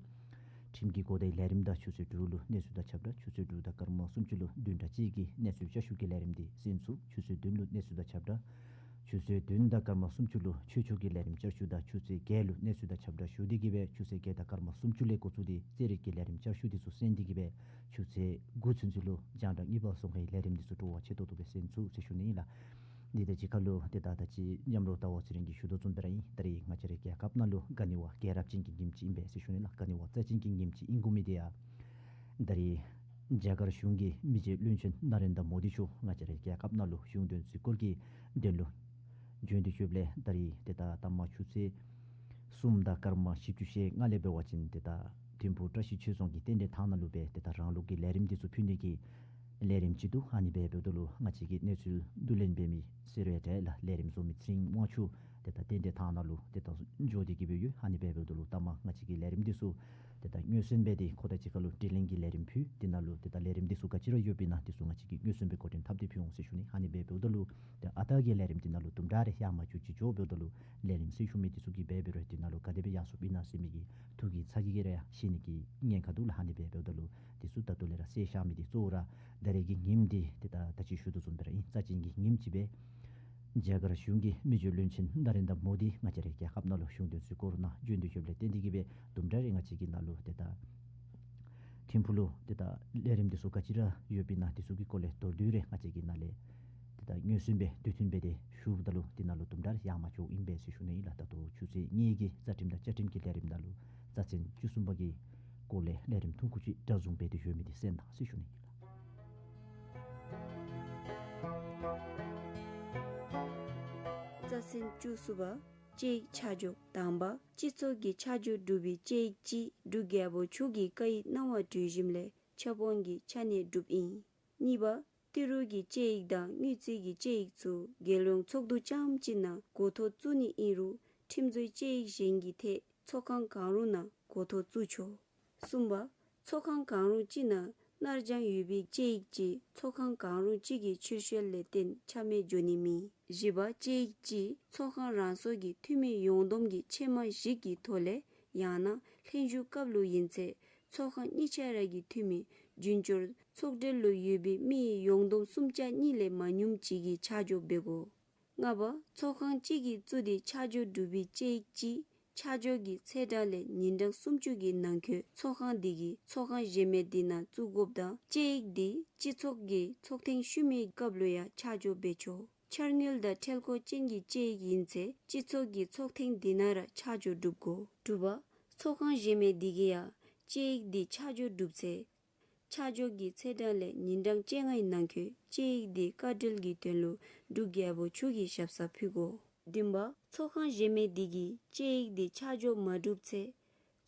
ཁྲིམས་ཀྱི་གོ་བརྡའི་ལས་རིམ་དང་ཆུ་ཚོད་དྲུག་ལུ་གནས་ཚུལ་དང་ཁྱབ་བསྒྲགས། ཆུ་ཚོད་དྲུག་དང་སྐར་མ་སུམ་ཅུ་ལུ་བདུན་ཕྲག་གཅིག་གི་གནས་ཚུལ་བསྐྱར་ཞུ་གི་ལས་རིམ་འདི་གསན་ཚུགས། ཆུ་ཚོད་བདུན་ལུ་གནས་ཚུལ་དང་ཁྱབ་བསྒྲགས། ཆུ་ཚོད་བདུན་དང་སྐར་མ་སུམ་ཅུ་ལུ་ཆོས་ཕྱོགས་ཀྱི་ལས་རིམ་བསྐྱར་ཞུ་དང་ཆུ་ཚོད་བརྒྱད་ལུ་གནས་ཚུལ་དང་ཁྱབ་བསྒྲགས་ཞུ་སྟེ་གི་སྦེ་ཆུ་ཚོད་བརྒྱད་དང་སྐར་མ་སུམ་ཅུ་ལས་འགོ་བཙུགས་ཏེ་རྩེད་རིགས་ཀྱི་ལས་རིམ་བསྐྱར་ཞུ་འདི་ཚུ་གསན་ཏེ་གི་སྦེ་ཆུ་ཚོད་དགུ་ཚུན་ཚོད་ལུ་རྒྱང་བསྒྲགས་གཉིས་པ་རྫོང་ཁའི་ལས་རིམ་འདི་ཚུ་སྤྲོ་བ་ཆེ་ཏོག་ཏོ་སྦེ་གསན་ཚུགས་ཟེར་ཞུ་ནི་ཨིན་ལགས། འདི་དང་གཅིག་ཁར་ལུ་ཏེ་ད་ད་ཅི་མཉམ་རོགས་ཟླ་བ་ཚེ་རིང་གིས་ཞུ་དོ་བཟུམ་སྦེ་ར་ཨིན། ད་རིས་ང་བཅས་རའི་རྒྱལ་ཁབ་ནང་ལུ་ག་ནི་བ་རྒྱལ་རབས་ཅན་གྱི་ཉིནམ་ཅིག་ཨིན་པས་ཟེར་ཞུ་ནི་ལགས། ག་ནི་བ་རྩ་ཅན་གྱི་ཉིནམ་ཅིག་ཨིན་དགོ་མི་འདི་ཡང་ད་རིས་རྒྱ་གར་གཞུང་གི་མི་རྗེ་བློན་ཆེན་ནཱ་རེནྡྲ་མོ་དི་མཆོག་ང་བཅས་རའི་རྒྱལ་ཁབ་ནང་ལུ་གཞུང་དོན་སྲིད་སྐོར་གྱི་དོན་ལུ་བྱོན་ཏེ་ཡོདཔ་ལས་ད་རིས་ཏེ་ད་ད་མ་ཆུ་ཚོད་གསུམ་དང་སྐར་མ་བཞི་བཅུ་ཞེ་ལྔ་ལས་འབད་བ་ཅིན་ཏེ་ད་ཐིམ་ཕུག་བཀྲ་ཤིས་ཆོས་རྫོང་གི་རྟེན་འབྲེལ་ཐང་ནང་ལུ་སྦེ་ཏེ་ད་རང་ལུགས་ཀྱི་ལས་རིམ་འདི་ཚུ་ཕུལ་ནི་གི་ལས་རིམ་ཅིག་འདུག། ཨ་ནི་སྦེ་འབདཝ་ད་ལུ་ང་བཅས་ཀྱི་གནས་ཚུལ་བསྡུ་ལེན་འབད་མི་སེར་བའི་གྲས་ལགས་ལས་རིམ་བཟོ་མི་ཚེ་རིང་དབང་ཕྱུག་ཏེ་ད་རྟེན་འབྲེལ་ཐང་ནང་ལུ་ཏེ་ད་འགྱོ་སྟེ་གི་སྦེ་ཡོད། ཨ་ནི་སྦེ་འབདཝ་ད་ལུ་ད་མ་ང་བཅས་ཀྱི་ལས་རིམ་འདི་ཚུ་ཏེ་ད་མངོན་གསལ་སྦེ་ཏེ་ཁོ་དང་གཅིག་ཁར་ལུ་དྲི་ལན་གྱི་ལས་རིམ་ཕུལ། དེ་ནང་ལུ་ཏེ་ད་ལས་རིམ་འདི་ཚུ་ག་ཅི་ར་ཡོདཔ་ཨིན་ན་འདི་ཚུ་ང་བཅས་ཀྱིས་མངོན་སུམ་སྦེ་འགོ་འདྲེན་འཐབ་སྟེ་ཕུལ་འོང་ཟེར་ཞུ་ནི། ཨ་ནི་སྦེ་འབདཝ་ད་ལུ་ཏེ་ཨ་རྟག་གི་ལས་རིམ་འདི་ནང་ལུ་དུམ་གྲ་རེ་ཡར་མར་འགྱོ་ཅི་འགྱོ་འབདཝ་ད་ལུ་ལས་རིམ་གསན་ཞུ་མི་འདི་ཚུ་གིས་འབད་འབད་རུང་འདི་ནང་ལུ་ག་དེ་སྦེ་ཡར་སོངམ་ཨིན་ན་ཟེར་མི་གི་ཐུགས་ཀྱི་ཚ་གྱང་གིས་ར་ཡང་ཤེས་ནི་གི་ཉེན་ཁ་འདུག་ལགས། ཨ་ནི་སྦེ་འབདཝ་ད་ལུ་འདི་ཚུ་ད་ལྟོ་ལས་ར་གསལ་བཤད་མི་འདི་གཙོ་བོ་ར་ད་རེས་ཀྱི་ཉིནམ་འདི་ཏེ་ད་ད་ཅི་ཞུ་དོ་བཟུམ་སྦེ་ར་ཨིན། རྩ་ཅན་གྱི་ཉིནམ་ཅིག་སྦེ་རྒྱ་གར་གཞུང་གི་མི་རྗེ་བློན་ཆེན་ནཱ་རེནྡྲ་མོ་དི་ང་བཅས་རའི་རྒྱལ་ཁབ་ནང་ལུ་གཞུང་དོན་སྲིད་སྐོར་ནང་བྱོན་ཏེ་ཡོདཔ་ལས་བརྟེན་ཏེ་གི་སྦེ་དུམ་གྲ་རེ་ང་བཅས་ཀྱི་ནང་ལུ་ཏེ་ད་ཐིམ་ཕུག་ལུ་ཏེ་ད་ལས་རིམ་འདི་ཚུ་ག་ཅི་ར་ཡོདཔ་ཨིན་ན་འདི་ཚུ་གི་སྐོར་ལས་མདོར་བསྡུས་རེ་ང་བཅས་ཀྱི་ནང་ལས་ཏེ་ ད་ངོས་ཟིན་སྦེ་དུས་མཐུན་སྦེ་ཏེ་ཞུཝ་ད་ལུ་དེ་ནང་ལུ་དུམ་གྲ་ཡང་མ་ཆོགཔ་ཨིན་པས་ཟེར་ཞུ་ནི་ཨིན་ལགས། ད་ལྟོ་ཆུ་ཚོད་གཉིས་ཀྱི་རྩ་ཁྲིམས་དང་བཅའ་ཁྲིམས་ཀྱི་ལས་རིམ་ནང་ལུ་རྩ་ཚན་བཅུ་གསུམ་པ་གི་སྐོར་ལས་ལས་རིམ་ཐུང་ཀུ་ཅིག་གྲ་བཟུང་འབད་དེ་ཞུ་མི་འདི་གསན་གནང་ཟེར་ཞུ་ནི་ཨིན་ལགས། རྩ་ཚན་བཅུ་གསུམ་པ། དཔྱད་ཡིག་ཆ་འཇོག། དང་པ། སྤྱི་ཚོགས་ཀྱི་ཆ་འཇོག་གྲུབ་པའི་དཔྱད་ཡིག་ཅིག་འབྲུག་རྒྱལ་པོ་མཆོག་གི་བཀའ་ཡིག་གནང་བ་གྲོལ་ཞིནམ་ལས་ཁྱབ་ཁོངས་ཀྱི་ཆ་གནས་གྲུབ་ཨིན། གཉིས་པ། ཏི་རུ་གི་དཔྱད་ཡིག་དང་དངུལ་རྩིས་ཀྱི་དཔྱད་ཡིག་ཚུ་རྒྱལ་ཡོངས་ཚོགས་འདུ་རྐྱངམ་ཅིག་ནང་གོ་ཐོག་བཙུགས་ནི་ཨིན་རུང་ཁྲིམས་བཟོའི་དཔྱད་ཡིག་གཞན་གྱི་ཐད་ཚོགས་ཁང་གང་རུང་ནང་གོ་ཐོག་བཙུགས་ཆོག། གསུམ་པ། ཚོགས་ཁང་གང་རུང་ཅིག་ནང་ནར་འགྱངས་ཡོད་པའི་དཔྱད་ཡིག་ཅིག་ཚོགས་ཁང་གང་རུང་ཅིག་གི་ཆེ་ཤོས་ལས་བརྟེན་ཆ་མེད་འགྱོ་ནི་མེད། བཞི་པ། དཔྱད་ཡིག་ཅིག་ཚོགས་ཁང་རང་སོ་གི་འཐུས་མི་ཡོངས་བསྡོམས་ཀྱི་ཆེ་མ་བཞི་གི་ཐོག་ལས་ཡང་ན་ལྷན་ཞུགས་སྐབས་ལུ་ཡིན་ཚེ་ཚོགས་ཁང་གཉིས་ཆ་ར་གི་འཐུས་མི་རྒྱུན་སྐྱོར་ཚོགས་གྲལ་ལུ་ཡོད་པའི་མི་ཡོངས་བསྡོམས་སུམ་ཆ་གཉིས་ལས་མ་ཉུངམ་ཅིག་གིས་ཆ་འཇོག་འབད་དགོ། ལྔ་པ། ཚོགས་ཁང་གཅིག་གིས་བཙུགས་ཏེ་ཆ་འཇོག་གྲུབ་པའི་དཔྱད་ཡིག་ཅིག་ཆ་འཇོག་གི་ཚེས་གྲངས་ལས་ཉིན་གྲངས་སུམ་ཅུ་གི་ནང་འཁོད་ཚོགས་ཁང་དེ་གིས་ཚོགས་ཁང་གཞན་མི་དེ་ནང་བཙུགས་དགོཔ་དང་དཔྱད་ཡིག་དེ་སྤྱི་ཚོགས་ཀྱི་ཚོགས་ཐེངས་ཤུལ་མའི་སྐབས་ལུ་ཡང་ཆ་འཇོག་འབད་ཆོག། འཆར་དངུལ་དང་ཁྲལ་མཁོ་ཅན་གྱི་དཔྱད་ཡིག་ཡིན་ཚེ་སྤྱི་ཚོགས་ཀྱི་ཚོགས་ཐེངས་དེ་ནང་ར་ཆ་འཇོག་གྲུབ་དགོ། དྲུག་པ། ཚོགས་ཁང་གཞན་མི་དེ་གིས་ཡང་དཔྱད་ཡིག་དེ་ཆ་འཇོག་གྲུབ་ཚེ་ཆ་འཇོག་གི་ཚེས་གྲངས་ལས་ཉིན་གྲངས་བཅོ་ལྔའི་ནང་འཁོད་དཔྱད་ཡིག་དེ་བཀའ་འཁྲོལ་གྱི་དོན་ལུ་འབྲུག་རྒྱལ་པོ་མཆོག་གི་ཞབས་སར་ཕུལ་དགོ། བདུན་པ། ཚོགས་ཁང་གཞན་མི་དེ་གིས་དཔྱད་ཡིག་དེ་ཆ་འཇོག་མ་གྲུབ་ཚེ་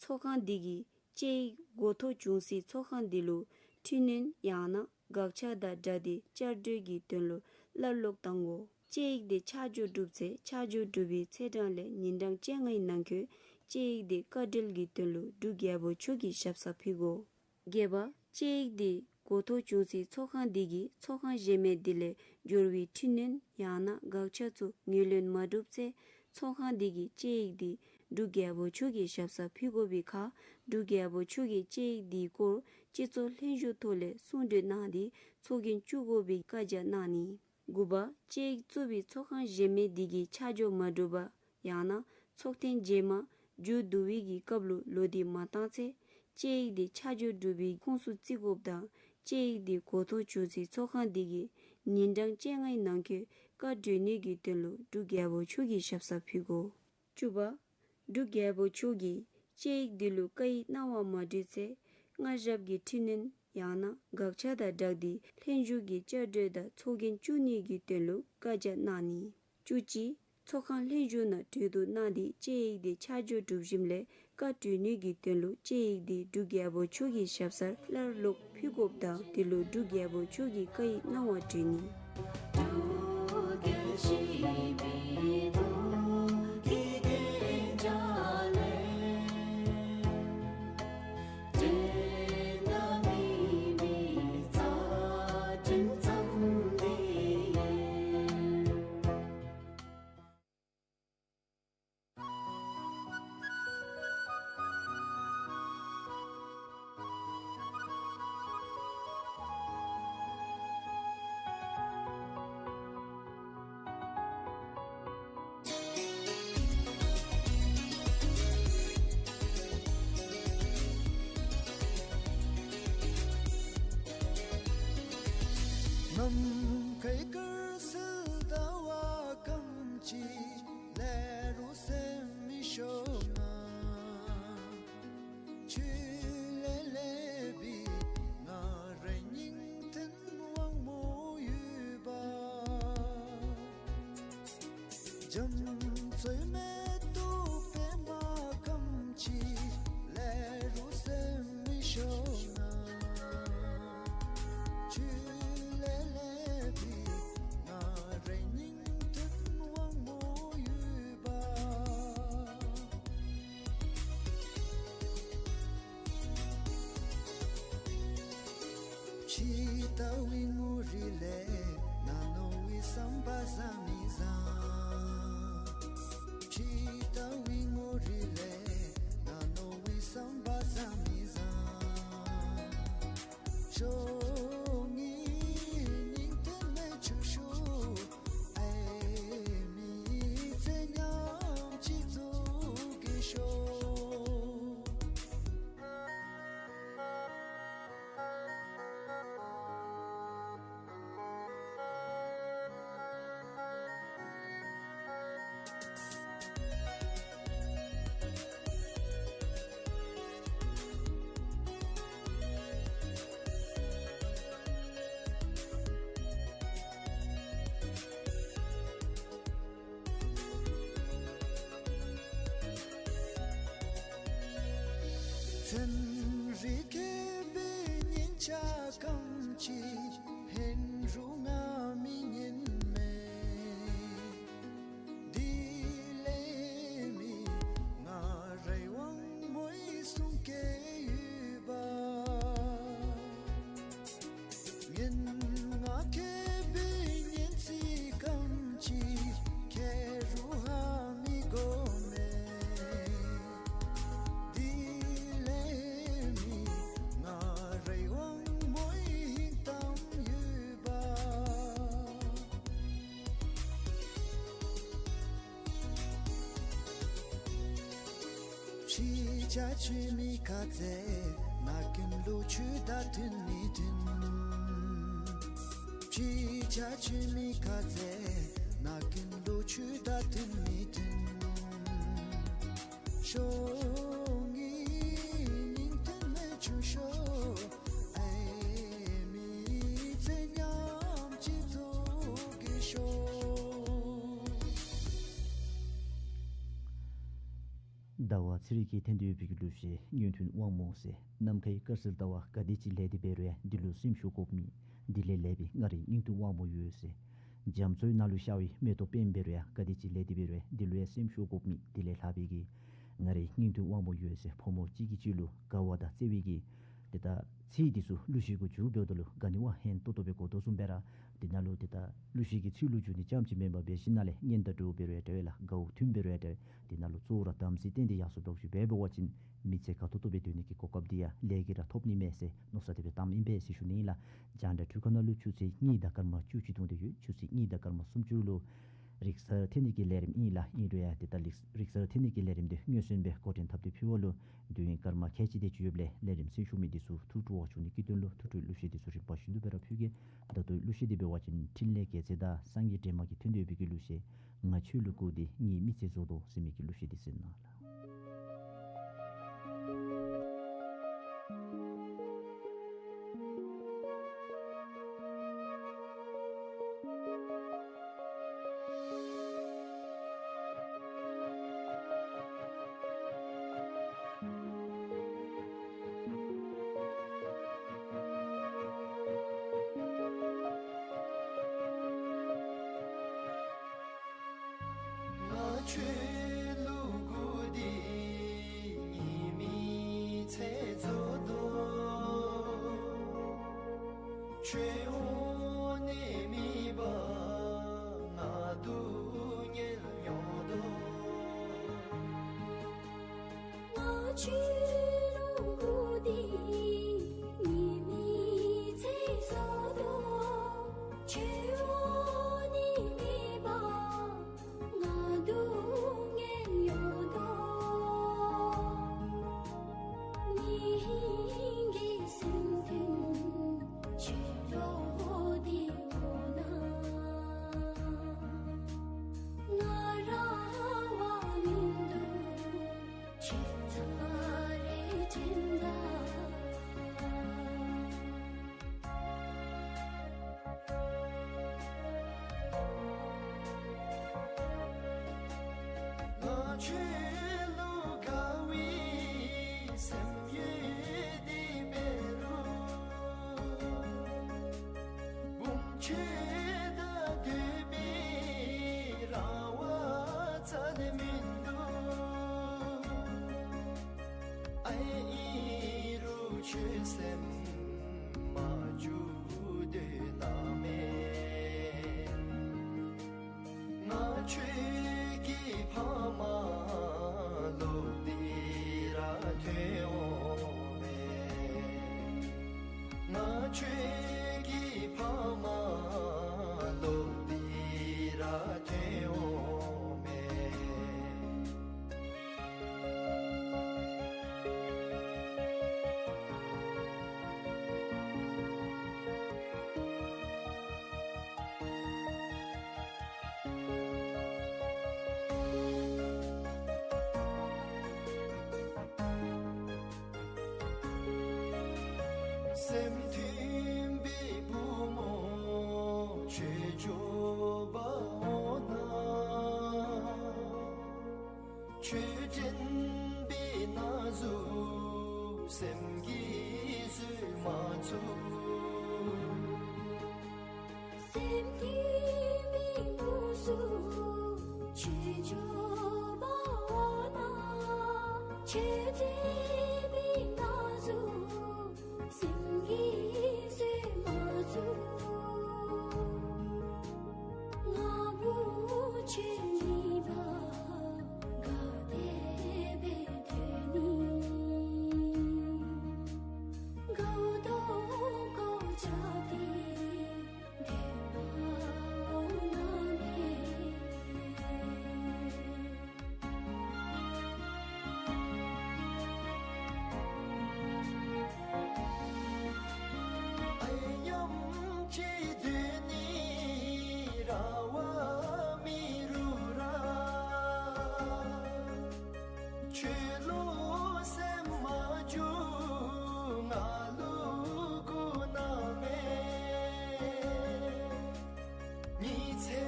ཚོགས་ཁང་དེ་གིས་དཔྱད་ཡིག་གོ་ཐོག་བྱུང་སའི་ཚོགས་ཁང་དེ་ལུ་འཕྲི་སྣོན་ཡང་ན་དགག་བྱ་དང་སྦྲགས་ཏེ་བསྐྱར་ཟློས་ཀྱི་དོན་ལུ་སླར་ལོག་བཏང་དགོ། དཔྱད་ཡིག་དེ་ཆ་འཇོག་གྲུབ་ཚེ་ཆ་འཇོག་གྲུབ་པའི་ཚེས་གྲངས་ལས་ཉིན་གྲངས་བཅོ་ལྔའི་ནང་འཁོད་དཔྱད་ཡིག་དེ་བཀའ་འཁྲོལ་གྱི་དོན་ལུ་འབྲུག་རྒྱལ་པོ་མཆོག་གི་ཞབས་སར་ཕུལ་དགོ། བརྒྱད་པ། དཔྱད་ཡིག་དེ་གོ་ཐོག་བྱུང་སའི་ཚོགས་ཁང་དེ་གིས་ཚོགས་ཁང་གཞན་མི་དེ་ལས་འབྱོར་བའི་འཕྲི་སྣོན་ཡང་ན་དགག་བྱ་ཚུ་ངོས་ལེན་མ་གྲུབ་ཚེ་ཚོགས་ཁང་དེ་གིས་དཔྱད་ཡིག་དེ་འབྲུག་རྒྱལ་པོ་མཆོག་གི་ཞབས་སར་ཕུལ་དགོ་པའི་ཁར་འབྲུག་རྒྱལ་པོ་མཆོག་གིས་དཔྱད་ཡིག་དེའི་སྐོར་སྤྱི་ཚོགས་ལྷན་ཞུགས་ཐོག་ལས་གསུང་གྲོས་གནང་སྟེ་ཚོགས་རྒྱན་བཙུགས་དགོ་པའི་བཀའ་རྒྱ་གནང་ནི། དགུ་པ། དཔྱད་ཡིག་བཙུགས་པའི་ཚོགས་ཁང་གཞན་མི་དེ་གིས་ཆ་འཇོག་མ་གྲུབ་པ་ཡང་ན་ཚོགས་ཐེངས་རྗེས་མ་མཇུག་བསྡུ་བའི་གི་སྐབས་ལུ་ལོ་དེ་མ་བཏང་ཚེ་དཔྱད་ཡིག་དེ་ཆ་འཇོག་གྲུབ་པའི་ཁོངས་སུ་བརྩི་དགོཔ་དང་དཔྱད་ཡིག་དེ་གོ་ཐོག་བྱུང་སའི་ཚོགས་ཁང་དེ་གིས་ཉིན་གྲངས་བཅོ་ལྔའི་ནང་འཁོད་བཀའ་འགྲོལ་ནི་གི་དོན་ལུ་འབྲུག་རྒྱལ་པོ་མཆོག་གི་ཞབས་སར་ཕུལ་དགོ། བཅུ་པ། འབྲུག་རྒྱལ་པོ་མཆོག་གིས་དཔྱད་ཡིག་དེ་ལུ་བཀའ་ཡིག་གནང་བ་མ་གྲུབ་ཚེ་སྔ་བཞག་གི་འཕྲི་སྣོན་ཡང་ན་དགག་བྱ་དང་སྦྲགས་ཏེ་ལྷན་ཞུགས་ཀྱི་བསྐྱར་ཟློས་དང་ཚོགས་རྒྱན་བཙུགས་ནི་གི་དོན་ལུ་བཀའ་རྒྱ་གནང་ནི། བཅུ་གཅིག། ཚོགས་ཁང་ལྷན་ཞུགས་ནང་གྲོས་བསྡུར་གནང་སྟེ་དཔྱད་ཡིག་དེ་ཆ་འཇོག་གྲུབ་ཞིནམ་ལས་བཀའ་འགྲོལ་ནི་གི་དོན་ལུ་དཔྱད་ཡིག་དེ་འབྲུག་རྒྱལ་པོ་མཆོག་གི་ཞབས་སར་སླར་ལོག་ཕུལ་དགོཔ་དང་དེ་ལུ་འབྲུག་རྒྱལ་པོ་མཆོག་གིས་བཀའ་ཡིག་གནང་བ་གྲོལ་ནི། ནམ་མཁའི་དཀར་གསལ་ཟླ་བ་གང་ཅི་ལས་རུང་སེམས་མི་ཤོང་ང་། ཆུ་ལས་སླེབས་པའི་ང་རའི་སྙིང་གཏམ་དབང་མོ་ཡོད་པ། རྒྱ་མཚོའི་མེ་ཏོག་པདྨ་གང་ཅི་ལས་རུང་སེམས་མི་ཤོང་ང་། ཆུ་ལས་སླེབས་པའི་ང་རའི་སྙིང་གཏམ་དབང་མོ་ཡོད་པ། ཕྱི་ལྟ་བའི་ངོ་རིས་ལས་ནང་ནོར་བའི་བསམ་པ་བཟང་མི་བཟང་། ཕྱི་ལྟ་བའི་ངོ་རིས་ལས་ནང་ནོར་བའི་བསམ་པ་བཟང་མི་བཟང་། ཤོང་ངེ་སྙིང་གཏམ་མེ་ཆུ་ཤོག། ཨའི་མི་ཚེ་མཉམ་གཅིག་འཚོ་གེ་ཤོག། ཚན་རིག་མཁས་པའི་སྙན་ཆ་གང་ཅི་ཧེན་རུང་ང་མི་ཉན་མས། དེ་ལས་མི་ང་རའི་དབང་མོའི་གསུང་སྐད་ཡོད་པ། སྙན་ངག་མཁས་པའི་སྙན་ཚིག་གང་ཅི་ཁེ་རུ་ཧ་མི་གོ་མས། དེ་ལས་མི་ང་རའི་དབང་མོའི་ཧིང་གཏམ་ཡོད་པ། ཕྱི་རྒྱལ་ཆོས་མི་ཁ་ཙེ་ནག་ཀུན་ལུ་ཆོས་དང་མཐུན་མི་མཐུན། ཕྱི་རྒྱལ་ཆོས་མི་ཁ་ཙེ་ནག་ཀུན་ལུ་ཆོས་དང་མཐུན་མི་མཐུན། ཤོ་ངི་ཉིང་མཐུན་མེ་ཆུ་ཤོ། ཨའི་མི་ཚེ་ཉམས་ཅི་ཚུགས་ཀྱི་ཤོ། ཟླ་བ་ཚེ་རིང་གིས་འཐེན་ཏེ་ཡོད་པའི་གི་གླུ་གཞས་སྙིང་མཐུན་དབང་མོ་ཟེར། ནམ་མཁའི་དཀར་གསལ་ཟླ་བ་ག་དེ་ཅིག་ལེགས་ཏེ་འབད་རུང་ཡང་འདི་ལུ་སེམས་ཤུགས་དགོཔ་མེད། དེ་ལས་ལེགས་པའི་ང་རའི་སྙིང་མཐུན་དབང་མོ་ཡོད་ཟེར། རྒྱ་མཚོའི་ནང་ལུ་ཤར་བའི་མེ་ཏོག་སྤུན་འབད་རུང་ཡང་ག་དེ་ཅིག་ལེགས་ཏེ་འབད་རུང་ཡང་འདི་ལུ་ཡང་སེམས་ཤུགས་དགོཔ་མེད། དེ་ལས་ལྷག་པའི་གི་ང་རའི་སྙིང་མཐུན་དབང་མོ་ཡོད་ཟེར། ཕོ་མོ་གཅིག་གིས་གཅིག་ལུ་དགའ་བ་དང་བརྩེ་བའི་གི་ཏེ་ད་ཚིག་འདི་ཚུ་གླུ་གཞས་གུ་འཇུག་འབདཝ་ད་ལུ་དགའ་ནི་བ་ཧན་ཏོང་ཏོ་སྦེ་གོ་དོ་བཟུམ་སྦེ་ར། དེ་ནང་ལུ་ཏེ་ད་གླུ་གཞས་ཀྱི་ཚིག་ལུ་འཇུག་ནི་རྐྱངམ་ཅིག་མེན་པར་འབད་ཞིནམ་ལས་སྙན་དང་འགྲོགས་འབད་རུང་ཡང་འདྲ་བས་ལགས། དགའཝ་མཐུན་འབད་རུང་ཡང་འདྲ་བས། དེ་ནང་ལུ་གཙོ་བོ་ར་དམ་ཚིག་བསྟེན་ཏེ་ཡར་སོང་འབད་བ་ཅིན་མི་ཚེ་དགའ་ཏོག་ཏོ་སྦེ་སྡོད་ནི་གི་གོ་སྐབས་འདི་ཡང་ལེགས་ཀྱི་ར་ཐོབ་ནི་མས་ཟེར་མནོ་བསམ་དེ་སྦེ་བཏངམ་ཨིན་པས་ཟེར་ཞུ་ནི་ཨིན་ལགས། རྒྱང་བསྒྲགས་འཕྲུལ་ཁང་ནང་ལུ་ཆུ་ཚོད་གཉིས་དང་སྐར་མ་བཅུ་གཅིག་ཐུང་སྟེ་ཡོད། ཆུ་ཚོད་གཉིས་དང་སྐར་མ་སུམ་ཅུ་ལུ་རིག་གསར་འཐེན་ནི་གི་ལས་རིམ་ཨིན་ལགས། ཨིན་རུང་ཡང་ཏེ་ད་རིག་རིག་གསར་འཐེན་ནི་གི་ལས་རིམ་འདི་མངོན་གསལ་སྦེ་འགོ་འདྲེན་འཐབ་སྟེ་ཕུལ་བ་ལུ་དུས་ཡུན་སྐར་མ་ཁལ་གཅིག་དེ་ཅིག་ཡོདཔ་ལས་ལས་རིམ་སེམས་ཤུགས་མེད་འདི་ཚུ་ཐུགས་སྤྲོ་བ་བྱུང་ནི་གི་དོན་ལུ་ཐུགས་སྤྲོའི་གླུ་གཞས་འདི་ཚུ་རིམ་པ་བཞིན་དུ་སྦེ་ར་ཕུལ་གེ། ད་ལྟོའི་གླུ་གཞས་འདི་འབད་བ་ཅིན་འཕྲིན་ལས་རྒྱལ་མཚན་དང་སངས་རྒྱས་སྒྲོལ་མ་གིས་འཐེན་ཏེ་ཡོད་པའི་གི་གླུ་གཞས་ང་ཁྱོད་ལུ་བསྐུར་ཏེ་ངེའི་མི་ཚེ་རྫོགས་དོ་ཟེར་མི་གི་གླུ་གཞས་འདི་གསན་གནང་ལགས། ང་ཁྱོད་ལུ་བསྐུར་ཏེ་ངེའི་མི་ཚེ་རྫོགས་དོ། ཁྱོད་འོང་ནི་མེད་པར་ང་སྡུག་བསྔལ་མྱོང་དོ། ང་ཁྱོད་ལུ་བསྐུར་ཏེ་ངེའི་མི་ཚེ་རྫོགས་དོ། ཁྱོད་འོང་ནི་མེད་པར་ང་སྡུག་བསྔལ་མྱོང་དོ། ངེའི་སེམས་དོན་ཁྱོད་ལུ་འདི་འོང་ན་ང་ར་བ་མིན་འདུག། ཁྱོད་ཚ་རེ་དྲན་ད། ང་ཁྱོད་ལུ་དགའ་བའི་སེམས་ཡོད་དེ་འབད་རུང་བུམོ་ཁྱོད་དང་སྡོད་པའི་རང་དབང་རྩ་ལས་མིན་འདུག། ཨའི་ཨིན་རུང་ཁྱོད་སེམས་མ་འགྱུར་སྡོད་གནང་མས། ང་ཁྱོད་ཀྱི་ཕ་མ་ལོག་སྟེ་ར་ཐོན་འོང་མས། ང་ཁྱོད་ཀྱི་ཕ་མ་ ཆོས་དྲན་པའི་ན་ཟུག་སེམས་ཀྱིས་བཟོད་མ་ཚུགས། སེམས་ཀྱི་མི་འདུག་སུ་ཆོས་འབྱོར་པ་ན། ཆོས་དྲན་པའི་ན་ཟུག་སེམས་ཀྱིས་བཟོད་མ་ཚུགས། ང་བུ་ཆེ་ནི་བ་ག་དེ་སྦེ་སྡོད་ནི། ག་དོ་གོ་ཆ་ཏེ་སྡོད་པ་ན་མེད། ཨེ་ཉམས་ཆེ་སྡོད་ནི་ར་བ་མི་རུང་ར། ཁྱོད་ལུ་སེམས་མ་འགྱུར་ང་ལུ་གུ་ན་མེད། ཉི་ཚེ་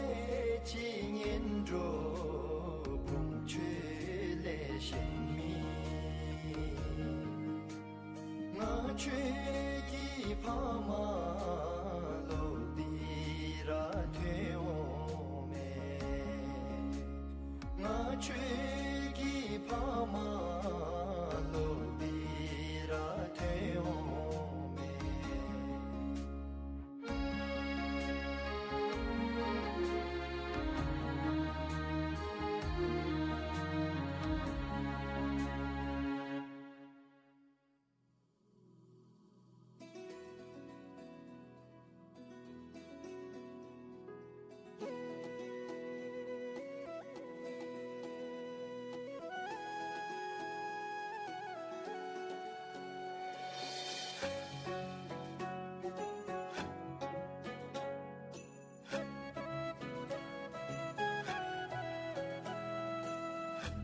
གཅིག་ངན་འགྲོ་བུམོ་ཁྱོད་ལས་གཞན་མེད། ང་ཁྱོད་ཀྱི་ཕ་མ་ལུ་འདི་ར་ཐོན་འོང་མས། ང་ཁྱོད་ཀྱི་ཕ་མ་ལུ་འདི་ར་ཐོན་འོང་མས།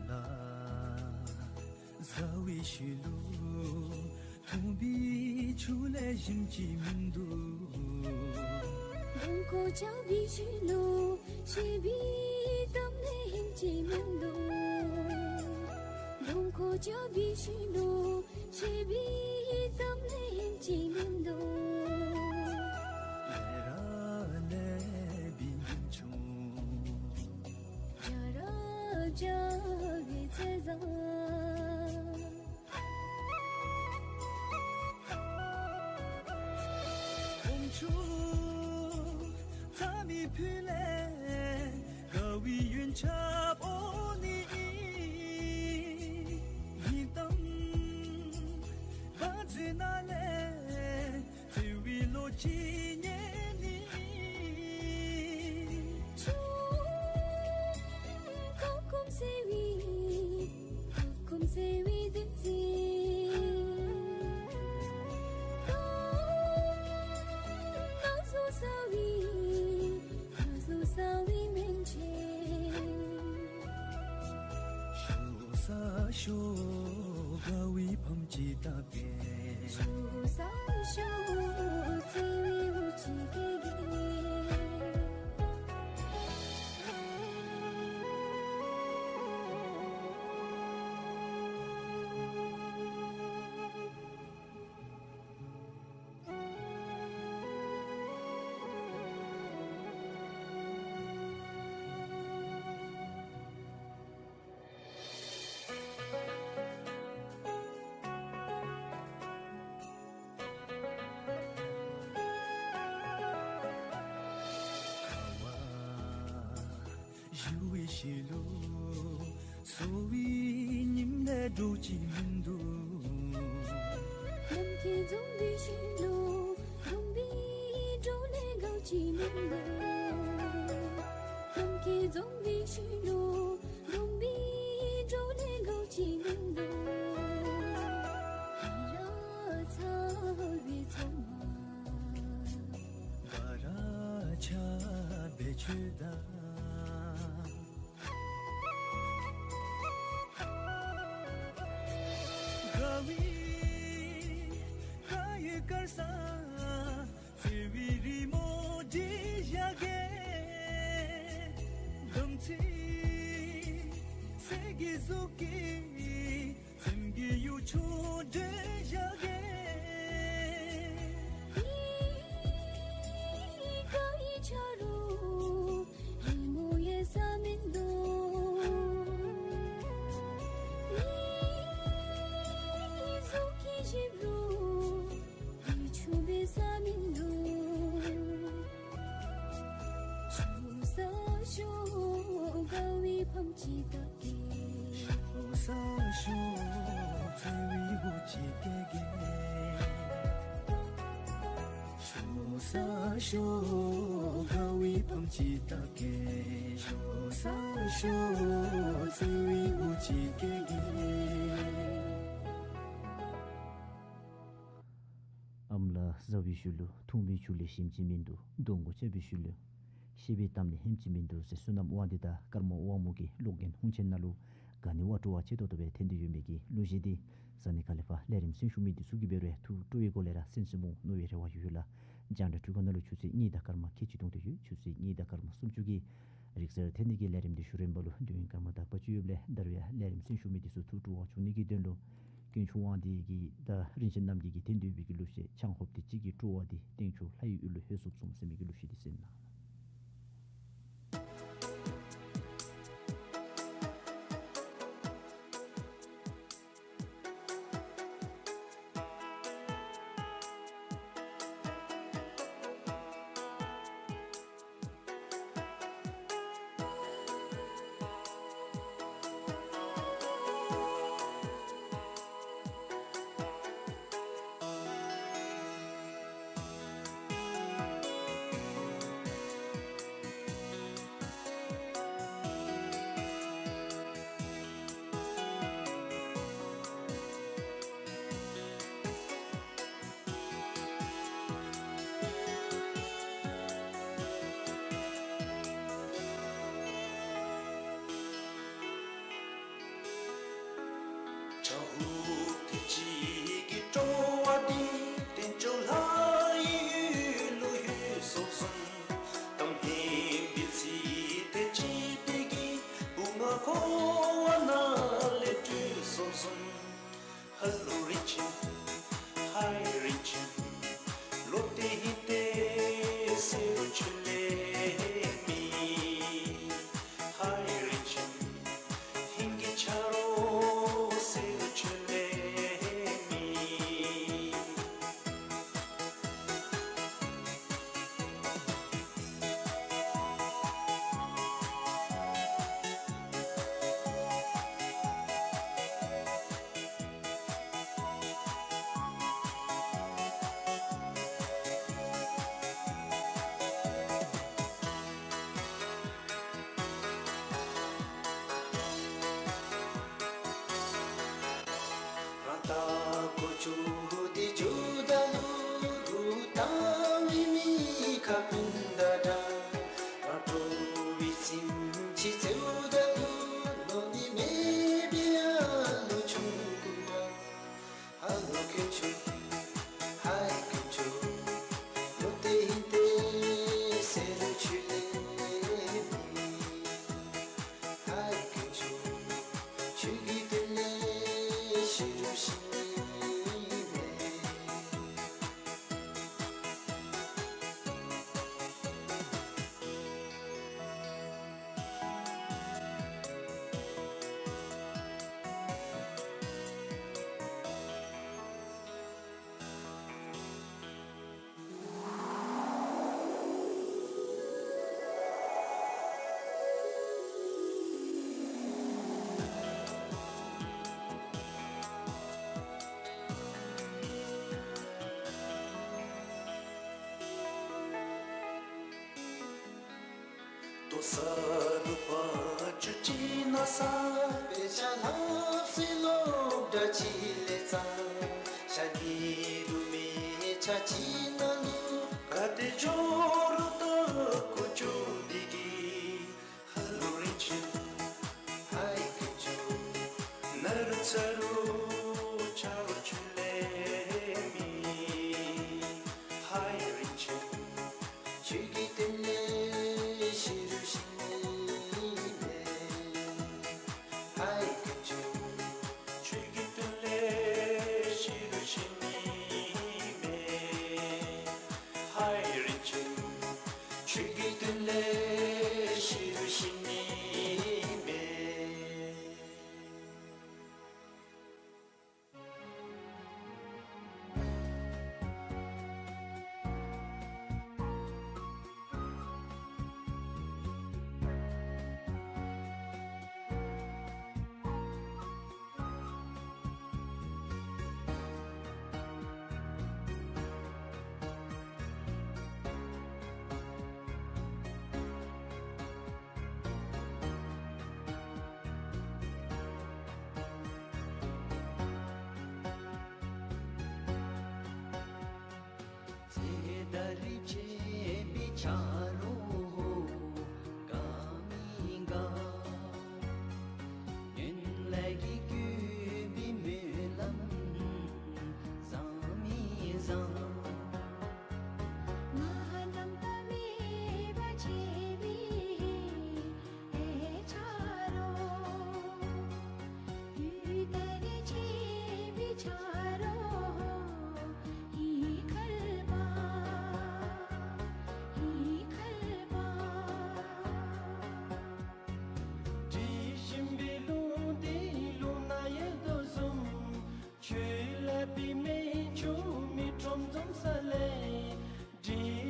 ལ་ཟ་བའི་ཤུལ་ལུ་འཐུང་བའི་ཆུ་ལས་གཞན་ཅིག་མིན་འདུག། གདོང་ཁར་བཅར་བའི་ཤུལ་ལུ་བཞེས་པའི་གཏམ་ལས་གཞན་ཅིག་མིན་འདུག། གདོང་ཁར་བཅར་བའི་ཤུལ་ལུ་བཞེས་པའི་གཏམ་ལས་གཞན་ཅིག་མིན་འདུག། ལས་ར་ལས་པའི་ངན་ཆུང་། བྱ་ར་བྱ་བའི་ཚེ་བཟང་། ཁོང་ཆུང་ཚ་མི་ཕུད་ལས་དགའ་བའི་ཡོན་ཆབ་འོང་ནི། ཡི་དམ་བ་ཛི་ན་ལས་བརྩེ་བའི་བློ་ཅིག་རྙེད་ནི། ཆུང་ཀུམ་ཀུམ་ཟེར་བའི་ཀུམ་ཀུམ་ཟེར་བའི་བདུད་རྩི། ནགས་སུ་ཟ་བའི་ནགས་སུ་ཟ་བའི་སྨན་ཆེན། ཤོག་ས་ཤོག་དགའ་བའི་ཕམ་ཅིག་བཏབ་པས། ཤོག་ས་ཤོག་བརྩེ་བའི་འུ་ཅིག་སྐྱེ་གེ། ཞུ་བའི་ཤུལ་ལུ་གསོ་བའི་ཉིམ་ལས་འདྲོག་ཅིག་མིན་འདུག། ནམ་མཁའི་འཛོམས་པའི་ཤུལ་ལུ་འཛོམས་པའི་འདྲོག་ལས་འགའ་ཅིག་མིན་འདུག། ནམ་མཁའི་འཛོམས་པའི་ཤུལ་ལུ་འཛོམས་པའི་འདྲོག་ལས་འགའ་ཅིག་མིན་འདུག། ཡི་ར་ཚ་བའི་ཚོད་མ། བ་ར་ཆ་བའི་ཆོས་དང་། དགའ་བའི་དགའ་ཡི་དཀར་ས་བརྩེ་བའི་རི་མོ་བྲིས་བཞག་གེ། དམ་ཚིག་ཟེར་གི་ གཟུགས་ཀྱི་སེམས་ཀྱི་ཡུལ་ཆུ་འདྲེན་བཞག་གེ། ཡི་ག་ཡི་ཆ་རུང་རི་མོ་ཡལ་ས་མིན་འདུག། ཡི་གཟུགས་ཀྱི་ཞིབ་རུང་རི་ཆུ་འབེབས་ས་མིན་འདུག། ཞོ་ས་ཞོ་དགའ་བའི་ཕམ་ཅིག་བཏབ་གེ། ཞོ་ས་ཞོ་ཚ་བའི་འོ་ཅིག་བཀལ་གེ། ཞོ་ས་ཞོ་དགའ་བའི་ཕམ་ཅིག་བཏབ་གེ། ཞོ་ས་ཞོ་ཚ་བའི་འོ་ཅིག་བཀལ་གེ། ཨམ་ལ་བཟའ་བའི་ཤུལ་ལུ་འཐུང་བའི་ཆུ་ལས་ཞིམ་ཅིག་མིན་འདུག། གདོང་གུ་ཆགས་པའི་ཤུལ་ལུ་བཤད་པའི་གཏམ་ལས་ཧིན་ཅིག་མིན་འདུག་ཟེར་བསོད་ནམས་དབང་འདུས་དང་ཀརྨ་དབང་མོ་གི་ཀློག་རྒྱན་ཧུང་ཆེན་ནང་ལུ་ག་ནི་བ་སྤྲོ་བ་ཆེ་ཏོག་ཏོ་སྦེ་འཐོན་ཏེ་ཡོད་མི་གི་གླུ་གཞས་འདི་ཟ་ནི་ཁ་ལས་ཕར་ལས་རིམ་གསན་ཞུ་མི་འདི་ཚུ་གིས་འབད་རུང་ཐུགས་སྤྲོ་བའི་སྒོ་ལས་ར་གསན་གསན་འོང་མནོ་བའི་རེ་བ་ཡོད་ལགས། རྒྱང་བསྒྲགས་འཕྲུལ་ཁང་ནང་ལུ་ཆུ་ཚོད་གཉིས་དང་སྐར་མ་ཁལ་གཅིག་སྟོང་དེ་ཡོད། ཆུ་ཚོད་གཉིས་དང་སྐར་མ་སུམ་ཅུ་གི་རིང་ཚར་ཐོན་ནི་གི་ལས་རིམ་འདི་ཞུ་རན་པ་ལུ་དུས་ཡུན་སྐར་མ་དག་པ་ཅིག་ཡོདཔ་ལས་ད་རུང་ཡང་ལས་རིམ་གསན་ཞུ་མི་འདི་ཚུ་ཐུགས་སྤྲོ་བ་བྱུང་ནི་གི་དོན་ལུ་དཀོན་མཆོག་དབང་འདུས་ཀྱི་དང་རིན་ཆེན་རྣམ་རྒྱལ་གྱིས་འཐེན་ཏེ་ཡོད་པའི་གི་གླུ་གཞས་ཆང་ཕོརཔ་དེ་གཅིག་གི་སྤྲོ་བ་འདི་སྟེང་ཕྱོགས་ལྷ་ཡི་ཡུལ་ལུ་ལྷོད་སོངམ་སོངམ་ཟེར་མི་གི་གླུ་གཞས་འདི་གསན་གནང་། ཆང་ཕོརཔ་དེ་གཅིག་གི་སྤྲོ་བ་འདི་སྟེང་ཕྱོགས་ལྷ་ཡི་ཡུལ་ལུ་ལྷོད་སོངམ་སོངམ། གཏམ་སྙན་པའི་ཚིག་དེ་གཅིག་དེ་གིས་བུ་ང་འཁོར་བ་ནང་ལས་སྒྲོལ་སོངམ་སོངམ། ཧ་ལོ་རིན་ཆེན། ཧའི་རིན་ཆེན། བློ་གཏད་ཧིང་གཏད་ཟེར་རུང་ཁྱོད་ལས་མེད། ཧའི་རིན་ཆེན། ཧིང་གི་ཆ་རོགས་ཟེར་རུང་ཁྱོད་ལས་མེད། རང་ལྟ་དཀོན་མཆོག་འདི་འགྱོ་ད་ལུ་རུ་ལྟ་བའི་མི་ཁ་ཀུན་ད་འདྲ། རང་སྤྲོ་བའི་སེམས་ཅིག་འཚོལཝ་ད་ལུ་གནོད་ནི་མེད་པའི་ཨ་ལོ་ཆུང་ཀུ་མ། ཧ་ལོ་དཀོན་མཆོག། ཧའི་དཀོན་མཆོག། བློ་གཏད་ཧིང་གཏད་ཟེར་རུང་ཁྱོད་ལས་མེད། ཧའི་དཀོན་མཆོག། ཁྱོད་ཀྱི་དོན་ལས་ཤི་རུང་ཤི་ནི་མེད། ལྟོ་ཟ་རུང་བ་ཅུ་ཅིག་ན་ས། དཔེ་ཆ་ལྷབ་སའི་སློབ་གྲྭ་ཅིག་ལས་བརྩམས། ཤ་ཉེ་རུང་མི་ཆ་ཅིག་ནང་ལུ་ག་ཏེ་འགྱོ་རུང་ད་དཀོན་མཆོག་འདི་གིས། ཧ་ལོ་རིན་ཆེན། ཧའི་དཀོན་མཆོག། ན་རུང་ཚ་རུང་ཆ་རོགས་ཁྱོད་ལས་མེད། ཧའི་རིན་ཆེན། ཁྱོད་ཀྱི་དོན་ལས་ཤི་རུང་ཤི་ནི་མེད། ཧའི་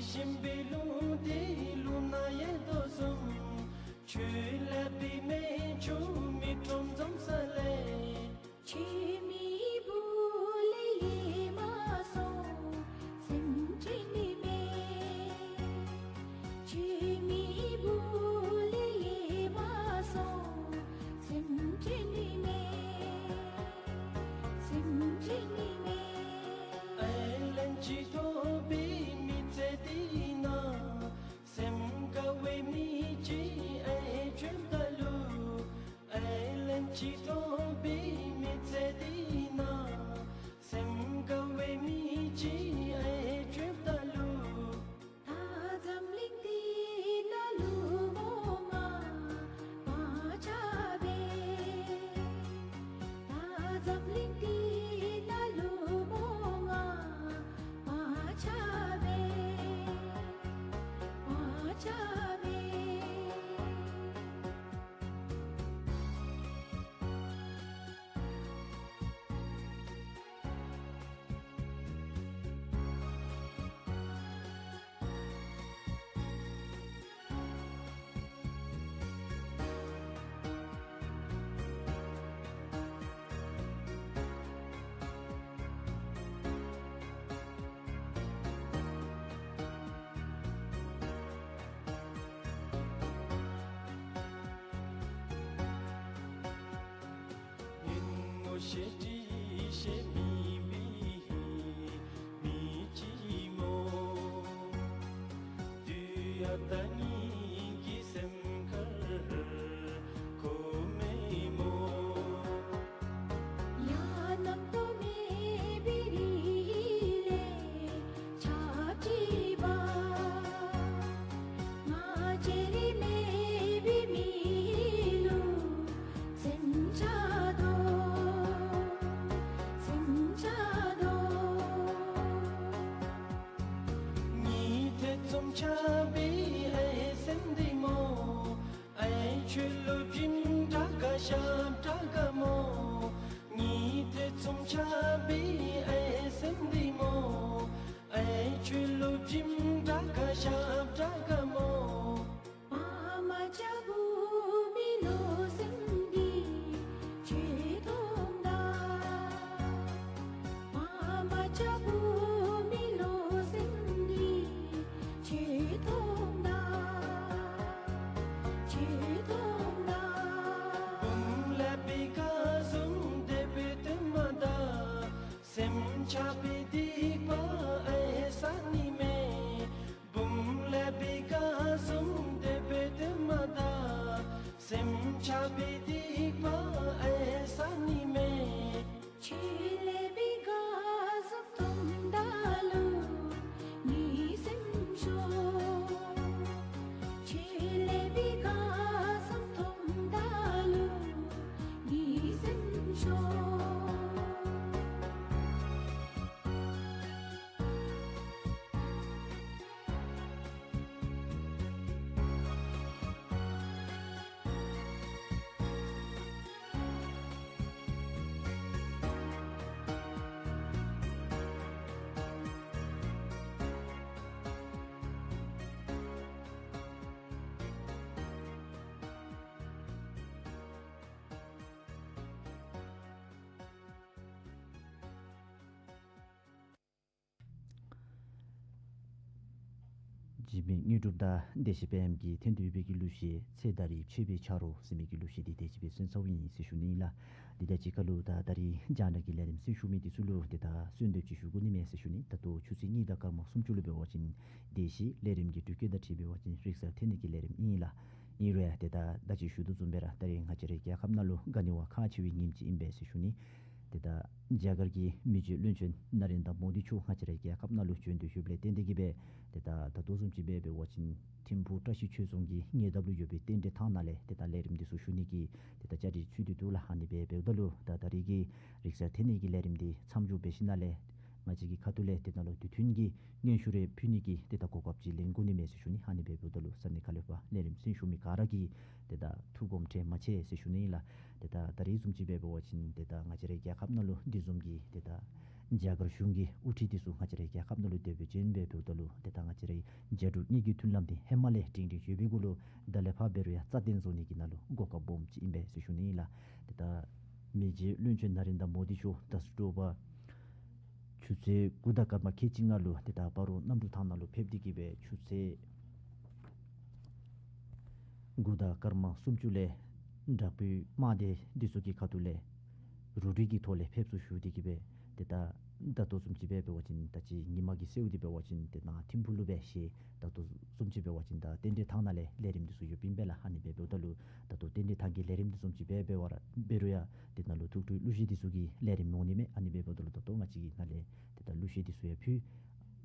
ཞིམ་པའི་ལུང་དེ་ལུང་ན་ཡལ་དོ་གསུམ། ཆུ་ལེབ་པའི་མེ་ཆུ་མི་ཁྲོམ་འཛོམས་ས་ལས། ཆུ་མེད་བུ་ལས་ཡལ་མ་སོང་། སེམས་ཁྲོན་ནི་མས། ཆུ་མེད་བུ་ལས་ཡལ་མ་སོང་། སེམས་ཁྲོན་ནི་མས། སེམས་ཁྲོན་ནི་མས། ཨའི་ལན་ཅིག་ཐོབ་པའི་མི་ཚེ་འདི་ན། སེམས་དགའ་བའི་མི་ཅིག་ཨའི་ཁྲོན་ད་ལུ། ཨའི་ལན་ཅིག་ཐོབ་པའི་མི་ཚེ་འདི་ན། སེམས་དགའ་བའི་མི་ཅིག་ཨའི་ཁྲོན་ད་ལུ། ད་འཛམ་གླིང་འདི་ནང་ལུ་མོ་ང་བག་ཆགས་སྦེ། ད་འཛམ་གླིང་འདི་ནང་ལུ་མོ་ང་བག་ཆགས་སྦེ། བག་ཆགས་སྦེ། ངོ་ཤེས་དྲི་ཤེས་མེད་པའི་མི་ཅིག་སྨོ། དུས་ཡང་ད་ངེ་གི་སེམས་ཁར་ཁོ་མེད་སྨོ། ཡང་རྣམ་རྟོག་མེད་པའི་རི་ལས་ཆརཔ་འཁྲིགས་པ། ང་བཅས་ར་མེད་པའི་མི་ལུ་སེམས་ཆགས་དོ། སེམས་ཆགས་དོ། ཉི་ཐེ་ཚོམ་ཆགས་པའི་ཨའི་སེམས་འདི་སྨོ། ཨའི་ཁྱོད་ལུ་བྱིནམ་དྲག་ག་ཞབས་དྲག་ག་སྨོ། ཉི་ཐེ་ཚོམ་ཆགས་པའི་ཨའི་སེམས་འདི་སྨོ། ཨའི་ཁྱོད་ལུ་བྱིནམ་དྲག་ག་ཞབས་དྲག་ག་སྨོ། བག་མ་ཆགས་བུ་མོ་ལུ་སེམས་འདི་ཁྱོད་མཐོངམ་ད། བག་མ་ཆགས་བུ་མོ་ལུ་སེམས་འདི་ཁྱོད་མཐོངམ་ད། ཁྱོད་མཐོངམ་ད། བུམོ་ལེགས་པའི་སྐལ་བཟང་དེ་སྦེ་སྟོནམ་ད། སེམས་ཆགས་པའི་སྡིག་པ་ཨའི་བསག་ནི་མས། བུམོ་ལེགས་པའི་སྐལ་བཟང་དེ་སྦེ་སྟོནམ་ད། སེམས་ཆགས་པའི་སྡིག་པ་ཨའི་བསག་ནི་མས། ཁྱོད་ལེགས་པའི་སྐལ་བཟང་མཐོངམ་ད་ལུ་ངེའི་སེམས་ཤོར། ཁྱོད་ལེགས་པའི་སྐལ་བཟང་མཐོངམ་ད་ལུ་ངེའི་སེམས་ཤོར། འཇིགས་མེད་དངོས་གྲུབ་དང་བདེ་གཤེགས་དཔལམོ་གི་ཐད་དུ་ཡོད་པའི་གི་གླུ་གཞས་ཚེ་ད་རིས་ཆོས་པའི་ཆ་རོགས་ཟེར་མི་གི་གླུ་གཞས་འདི་དེ་ཅིག་སྦེ་གསན་ཚརཝ་ཨིན་ཟེར་ཞུ་ནི་ཨིན་ལགས། འདི་དང་གཅིག་ཁར་ལུ་ད་ད་རིས་རྒྱང་བསྒྲགས་ཀྱི་ལས་རིམ་གསན་ཞུ་མི་འདི་ཚུ་ལུ་ཏེ་ད་གསོལ་འདེབས་ཅིག་ཞུ་དགོ་ནི་མས་ཟེར་ཞུ་ནི། ད་ལྟོ་ཆུ་ཚོད་གཉིས་དང་སྐར་མ་སུམ་ཅུ་ལུ་འབད་བ་ཅིན་བདེ་གཤེགས་ལས་རིམ་གྱི་འགྲུལ་སྐྱོད་དང་འཁྲིལ་འབད་བ་ཅིན་རིག་གསར་ཐོན་ནི་གི་ལས་རིམ་ཨིན་ལགས། ཨིན་རུང་ཡང་ཏེ་ད་ད་ཅི་ཞུ་དོ་བཟུམ་སྦེ་ར་ད་རིས་ང་བཅས་རའི་རྒྱལ་ཁབ་ནང་ལུ་ག་ནི་བ་ཁག་ཆེ་བའི་ཉིནམ་ཅིག་ཨིན་པས་ཟེར་ཞུ་ནི། ཏེ་ད་རྒྱ་གར་གྱི་མི་རྗེ་བློན་ཆེན་ན་རེན་དྲ་མོ་དི་མཆོག་ང་བཅས་རའི་རྒྱལ་ཁབ་ནང་ལུ་བྱོན་ཏེ་ཡོདཔ་ལས་བརྟེན་ཏེ་གིས་སྦེ་ཏེ་ད་ད་ལྟོ་བཟུམ་ཅིག་སྦེ་འབད་བ་ཅིན་ཐིམ་ཕུག་བཀྲ་ཤིས་ཆོས་རྫོང་གི་ཉེ་འདབས་ལུ་ཡོད་པའི་རྟེན་འབྲེལ་ཐང་ནང་ལས་ཏེ་ད་ལས་རིམ་འདི་ཚུ་ཞུ་ནི་གི་ཏེ་ད་བཅའ་སྒྲིག་ཚུད་དེ་འདུག་ལགས། ཨ་ནི་སྦེ་འབདཝ་ད་ལུ་ད་ད་རིས་ཀྱི་རིག་གསར་ཐོན་ནི་གི་ལས་རིམ་འདི་མཚམས་འཇོག་འབད་ཞིནམ་ལས་ང་བཅས་ཀྱི་ཁ་ཐུག་ལས་ཏེ་ད་ལུ་དུས་མཐུན་གྱི་སྙན་ཞུ་རེ་ཕུལ་ནི་གི་ཏེ་ད་གོ་སྐབས་ཅིག་ལེན་དགོ་ནི་མས་ཟེར་ཞུ་ནི། ཨ་ནི་སྦེ་འབདཝ་ད་ལུ་ས་གནས་ཁ་ལས་ཕར་ལས་རིམ་གསན་ཞུ་མི་ག་ར་གིས་ཏེ་ད་ཐུགས་དགོངསམ་ཁྲེལ་མ་མཛད་ཟེར་ཞུ་ནི་ཨིན་ལགས། ཏེ་ད་ད་རིས་བཟུམ་ཅིག་སྦེ་འབད་བ་ཅིན་ཏེ་ད་ང་བཅས་རའི་རྒྱལ་ཁབ་ནང་ལུ་འདི་བཟུམ་གྱི་ཏེ་ད་ རྒྱ་གར་གཞུང་གི་དབུ་ཁྲིད་འདི་ཚུ་ང་བཅས་རའི་རྒྱལ་ཁབ་ནང་ལུ་སྡོད་པའི་བྱོན་སྦེ་འབདཝ་ད་ལུ་ཏེ་ད་ང་བཅས་རའི་རྒྱ་འབྲུག་གཉིས་ཀྱི་མཐུན་ལམ་འདི་ཧེ་མ་ལས་སྒྲིང་སྒྲིང་ཡོད་པའི་གུ་ལུ་ད་ལས་ཕར་འབད་རུང་ཡང་རྩ་བརྟན་བཟོ་ནི་གི་ནང་ལུ་གོ་སྐབས་སྦོམ་ཅིག་ཨིན་པས་ཟེར་ཞུ་ནི་ཨིན་ལགས། ཏེ་ད་མི་རྗེ་བློན་ཆེན་ན་རེན་དྲ་མོ་དི་མཆོག་ད་ཨོག་ཊོ་བར་ཆུ་ཚོད་དགུ་དང་སྐར་མ་ཁལ་གཅིག་ལྔ་ལུ་ཏེ་ད་སྤ་རོ་གནམ་གྲུ་ཐང་ནང་ལུ་ཕེབས་ཏེ་གི་སྦེ་ཆུ་ཚོད་དགུ་དང་སྐར་མ་སུམ་ཅུ་ལས་དྲག་པོའི་དམག་སྡེ་འདི་ཚུ་གི་ཁ་ཐུག་ལས་རུ་སྒྲིག་གི་ཐོག་ལས་ཕེབས་བསུ་ཞུ་སྟེ་གི་སྦེ་ཏེ་ད་ད་ལྟོ་བཟུམ་ཅིག་སྦེ་འབད་བ་ཅིན་ད་ཅི་ཉིན་མ་གི་གསལཝ་འདི་འབད་བ་ཅིན་ཏེ་ནཱ་ཐིམ་ཕུག་ལུ་སྦེ་ཤེས། ད་ལྟོ་བཟུམ་ཅིག་འབད་བ་ཅིན་ད་རྟེན་འབྲེལ་ཐང་ནང་ལས་ལས་རིམ་འདི་ཚུ་ཡོདཔ་ཨིན་པས་ལགས། ཨ་ནི་སྦེ་འབདཝ་ད་ལུ་ད་ལྟོ་རྟེན་འབྲེལ་ཐང་གི་ལས་རིམ་འདི་བཟུམ་ཅིག་སྦེ་འབད་བར་འབད་རུང་ཡང་ཏེ་ནཱ་ལུ་ཐུགས་སྤྲོའི་གླུ་གཞས་འདི་ཚུ་གི་ལས་རིམ་འོང་ནི་མས། ཨ་ནི་སྦེ་འབདཝ་ད་ལུ་ད་ལྟོ་ང་བཅས་ཀྱིས་ནཱ་ལས་ཏེ་ད་གླུ་གཞས་འདི་ཚུ་ཡང་ཕུལ།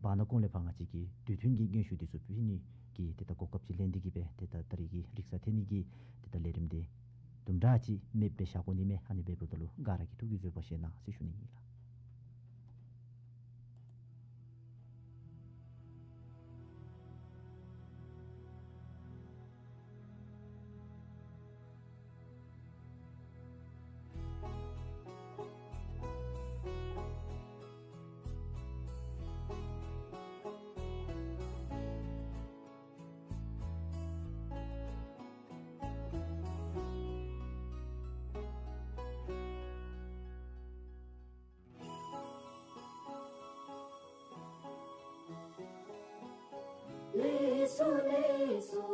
བར་ན་གོང་ལས་ཕར་ང་བཅས་ཀྱིས་དུས་མཐུན་གྱི་སྙན་ཞུ་འདི་ཚུ་ཕུལ་ནི་གི་ཏེ་ད་གོ་སྐབས་ཅིག་ལེན་ཏེ་གི་སྦེ་ཏེ་ད་ད་རིས་ཀྱི་རིག་གསར་འཐེན་ནི་གི་ཏེ་ད་ལས་རིམ་འདི་དུམ་གྲ་ཅིག་མེདཔ་སྦེ་བཞག་དགོ་ནི་མས། ཨ་ནི་སྦེ་འབདཝ་ད་ལུ་ག་ར་གིས་ཐུགས་ཀྱིས་བཟོད་པ་བཞེས་གནང་ཟེར་ཞུ་ནི་ཨིན་ལགས། ལེགས་སོ་ལེགས་སོ།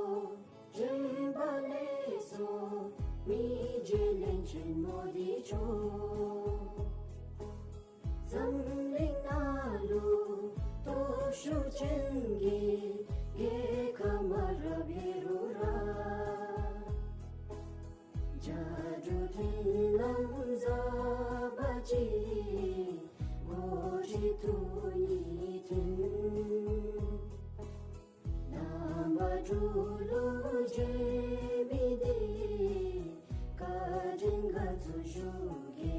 བྱོན་པ་ལེགས་སོ། མི་རྗེ་བློན་ཆེན་མོ་དི་མཆོག། འཛམ་གླིང་ནང་ལུ་སྟོབས་ཤུགས་ཅན་གྱི་རྒྱལ་ཁབ་མ་རབས་ཡོད་རུང་ར། རྒྱ་འབྲུག་མཐུན་ལམ་ཟབ་པ་ཅིག་འགོ་ཁྲིད་ཐུབ་ནི་དོན། རྣམ་པ་དྲུག་ལུ་བརྗེ་མི་འདི་བཀའ་དྲིན་དགའ་ཚོར་ཞུ་གེ།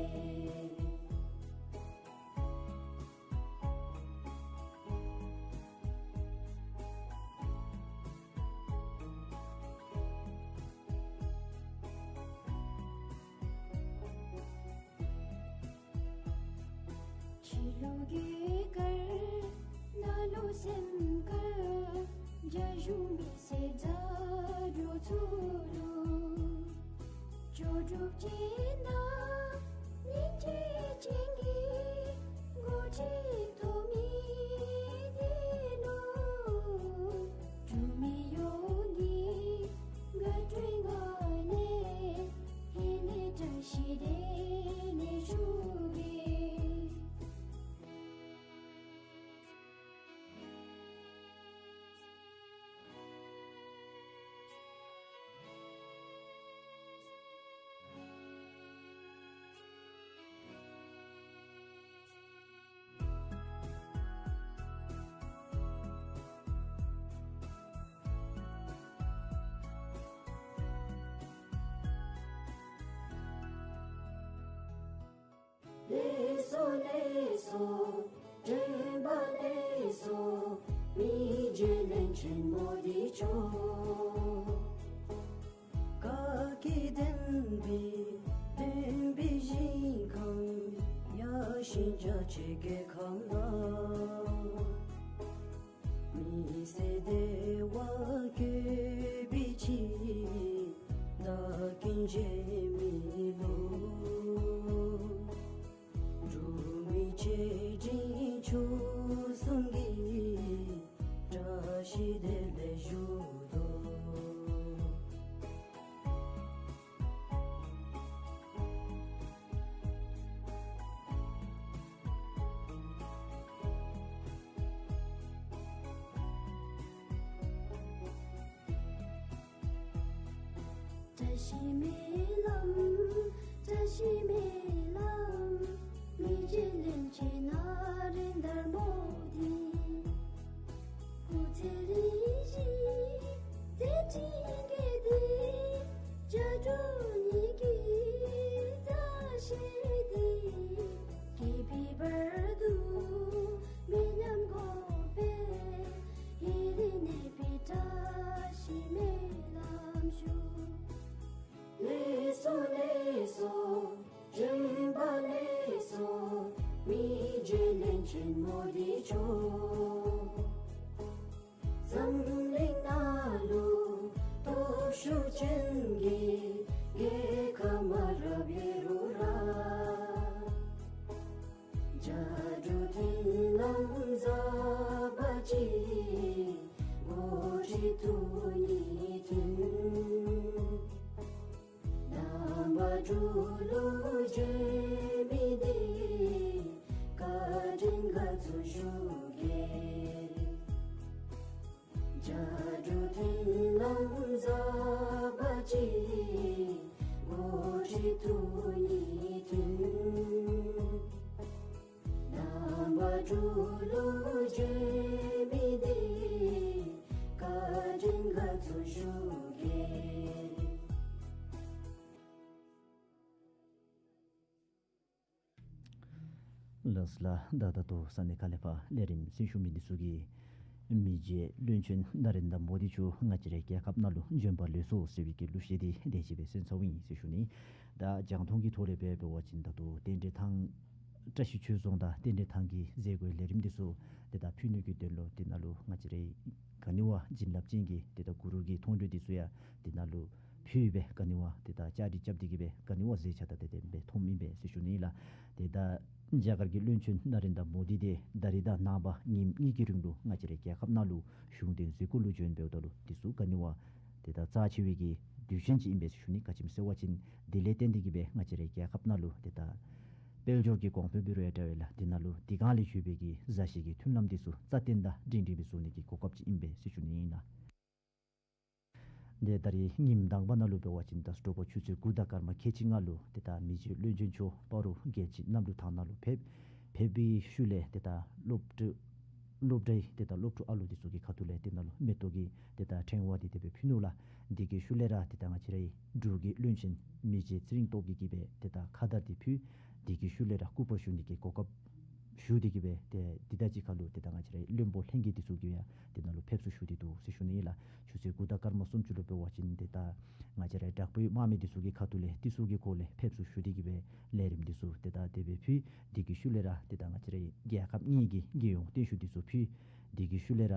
ཕྱི་ལུ་རྒྱལ་དཀར་ནང་ལུ་སེམས་དཀར། རྒྱ་གཞུང་མི་སེར་མཛའ་འབྲེལ་ཚུ་ལུ་ལྕོགས་གྲུབ་ཅན་དང་སྙིང་རྗེ་ཅན་གྱི་འགོ་ཁྲིད་ཐོབ་མི་འདི་ལུ་འབྲུག་མི་ཡོངས་ཀྱི་དགའ་སྤྲོའི་ངང་ལས་ཧེ་ལས་བཀྲ་ཤིས་བདེ་ལེགས་ཞུ་གེ། ལེགས་སོ་ལེགས་སོ། བྱོན་པ་ལེགས་སོ། མི་རྗེ་བློན་ཆེན་མོ་དི་མཆོག། བཀའ་བརྒྱུད་བསྟན་པའི་བསྟན་པའི་ཞིང་ཁམས་ཡར་ཞེན་རྒྱ་ཆེ་རྒྱལ་ཁམས་ལ། མི་སེར་བདེ་བ་དགོ་པའི་ཕྱིར་བདག་ཀུན་བྱེད་མི་ལུ། འབྲུག་མི་ཆེ་འབྲིང་ཆུང་གསུམ་གྱིས་བཀྲ་ཤིས་བདེ་ལེགས་ཞུ་དོ། བཀྲ་ཤིས་སྨོན་ལམ། བཀྲ་ཤིས་སྨོན་ལམ། མི་རྗེ་བློན་ཆེན་ན་རེན་དར་མོ་དི། སྐུ་ཚེ་རིང་ཞིང་མཛད་འཕྲིན་རྒྱས་ཏེ། རྒྱ་འབྲུག་གཉིས་ཀྱི་མཛའ་བཤེས་འདི། སྐྱེ་བའི་བར་དུ་མི་ཉམས་དགོ་པའི་ཡི་རང་ནས་པའི་བཀྲ་ཤིས་སྨོན་ལམ་ཞུ། ལེགས་སོ་ལེགས་སོ། བྱོན་པ་ལེགས་སོ། མི་རྗེ་ འཛམ་གླིང་ནང་ལུ་སྟོབས་ཤུགས་ཅན་གྱི་རྒྱལ་ཁབ་མ་རབས་ཡོད་རུང་ར། ལྕགས་འབྲུག་མཐུན་ལམ་གསརཔ་ཅིག་འགོ་ཁྲིད་ཐུབ་ནི་འདི་རྣམ་པ་འབྲུག་ལུ་བྱོན་མི་འདི་བཀའ་དྲིན་དགའ་ཚོར་ཞུ་གེ། ལྕགས་འབྲུག་མཐུན་ལམ་གསརཔ་ཅིག་འགོ་ཁྲིད་ཐུབ་ནི་འདི་རྣམ་པ་འབྲུག་ལུ་བྱོན་མི་འདི་བཀའ་དྲིན་དགའ་ཚོར་ཞུ་གེ། ལགས་ལགས། ད་ད་ལྟོ་ས་གནས་ཁག་ལས་ཕར་ལས་རིམ་གསན་ཞུ་མི་འདི་ཚུ་གིས་མི་རྗེ་བློན་ཆེན་ན་རེན་དྲ་མོ་དི་མཆོག་ང་བཅས་རའི་རྒྱལ་ཁབ་ནང་ལུ་བྱོན་པ་ལེགས་སོ་ཟེར་བའི་གི་གླུ་གཞས་འདི་དེ་ཅིག་སྦེ་གསན་ཚརཝ་ཨིན་ཟེར་ཞུ་ནི། ད་རྒྱང་མཐོང་གི་ཐོག་ལས་སྦེ་འབད་བ་ཅིན་ད་ལྟོ་རྟེན་འབྲེལ་ཐང་བཀྲ་ཤིས་ཆོས་རྫོང་དང་རྟེན་འབྲེལ་ཐང་གི་མཛད་སྒོའི་ལས་རིམ་འདི་ཚུ་དེ་ད་ཕུལ་ནི་གི་དོན་ལུ་དེ་ནང་ལུ་ང་བཅས་རའི་ག་ནི་བ་བྱིན་རླབས་ཅན་གྱི་དེ་ད་གུ་རུ་གི་མཐོང་གྲོལ་འདི་ཚུ་ཡང་དེ་ནང་ལུ་ཕུལ་སྦེ་ག་ནི་བ་དེ་ད་བཅའ་སྒྲིག་རྐྱབ་སྟེ་གི་སྦེ་ག་ནི་བ་མཛད་བྱ་དང་དེ་དེ་སྦེ་མཐོངམ་ཨིན་པས་ཟེར་ཞུ་ནི་ལགས། དེ་ད་རྒྱ་གར་གྱི་བློན་ཆེན་ན་རེན་དྲ་མོ་དི་འདི་ད་རིས་དང་ནངས་པ་ཉིནམ་གཉིས་ཀྱི་རིང་ལུ་ང་བཅས་རའི་རྒྱལ་ཁབ་ནང་ལུ་གཞུང་འདོན་མཛད་སྒོ་ལུ་བྱོན་འབདཝ་ད་ལུ་འདི་ཚུ་ག་ནི་བ་དེ་ད་རྩ་ཆེ་བའི་གི་དུས་ཆེན་ཅིག་ཨིན་པས་ཟེར་ཞུ་ནི། ག་ཅི་སྨོ་ཟེར་བ་ཅིན་དེ་ལས་བརྟེན་ཏེ་གི་སྦེ་ང་བཅས་རའི་རྒྱལ་ཁབ་ནང་ལུ་དེ་ད་དཔལ་འབྱོར་གྱི་གོང་འཕེལ་འབད་རུང་ཡང་འདྲ་བས་ལགས། དེ་ནང་ལུ་དེ་སྒང་ལས་བརྒྱུད་པའི་གི་མཛའ་བཤེས་ཀྱི་མཐུན་ལམ་འདི་ཚུ་རྩ་བརྟན་དང་སྒྲིང་སྒྲིང་སྦེ་བཟོ་ནི་གི་གོ་སྐབས་ཅིག་ཨིན་པས་ཟེར་ཞུ་ནི་ཨིན་ལགས། དེ་ད་རིས་ཉིནམ་དང་པ་ནང་ལུ་འབད་བ་ཅིན་ད་དྲོ་པ་ཆུ་ཚོད་དགུ་དང་སྐར་མ་ཁལ་གཅིག་ལྔ་ལུ་དེ་ད་མི་རྗེ་བློན་ཆེན་མཆོག་སྤ་རོ་རྒྱལ་སྤྱིའི་གནམ་གྲུ་ཐང་ནང་ལུ་ཕེབས། ཕེབས་པའི་ཤུལ་ལས་དེ་ད་སློབ་གྲྭ་སློབ་གྲྭའི་དེ་ད་སློབ་ཕྲུག་ཨ་ལུ་འདི་ཚུ་གི་ཁ་ཐུག་ལས་དེ་ནང་ལུ་མེ་ཏོག་གི་དེ་ད་ཕྲེང་བ་འདི་དེ་སྦེ་ཕུལ་ནུག་ལགས། དེ་གི་ཤུལ་ལས་ར་དེ་ད་ང་བཅས་རའི་འབྲུག་གི་བློན་ཆེན་མི་རྗེ་ཚེ་རིང་སྟོབས་རྒྱས་ཀྱིས་སྦེ་དེ་ད་ཁ་དར་འདི་ཕུལ། དེ་གི་ཤུལ་ལས་ར་སྐུ་པར་ཞུ་ནི་གི་གོ་སྐབས་ཞུ་སྟེ་གི་སྦེ་དེ་འདི་དང་གཅིག་ཁར་ལུ་དེ་ད་ང་བཅས་རའི་བློན་པོ་ལྷན་རྒྱས་འདི་ཚུ་གིས་ཡང་དེ་ནང་ལུ་ཕེབས་བསུ་ཞུ་སྟེ་འདུག་ཟེར་ཞུ་ནི་ཨིན་ལགས། ཆུ་ཚོད་དགུ་དང་སྐར་མ་སུམ་ཅུ་ལུ་འབད་བ་ཅིན་དེ་ད་ང་བཅས་རའི་དྲག་པོའི་དམག་མི་འདི་ཚུ་གི་ཁ་ཐུག་ལས་འདི་ཚུ་གི་སྐོར་ལས་ཕེབས་བསུ་ཞུ་སྟེ་གི་སྦེ་ལས་རིམ་འདི་ཚུ་དེ་ད་དེ་སྦེ་ཕུལ། དེ་གི་ཤུལ་ལས་ར་དེ་ད་ང་བཅས་རའི་རྒྱལ་ཁབ་གཉིས་ཀྱི་རྒྱལ་ཡོངས་བརྟན་བཞུགས་འདི་ཚུ་ཕུལ། དེ་གི་ཤུལ་ལས་ར་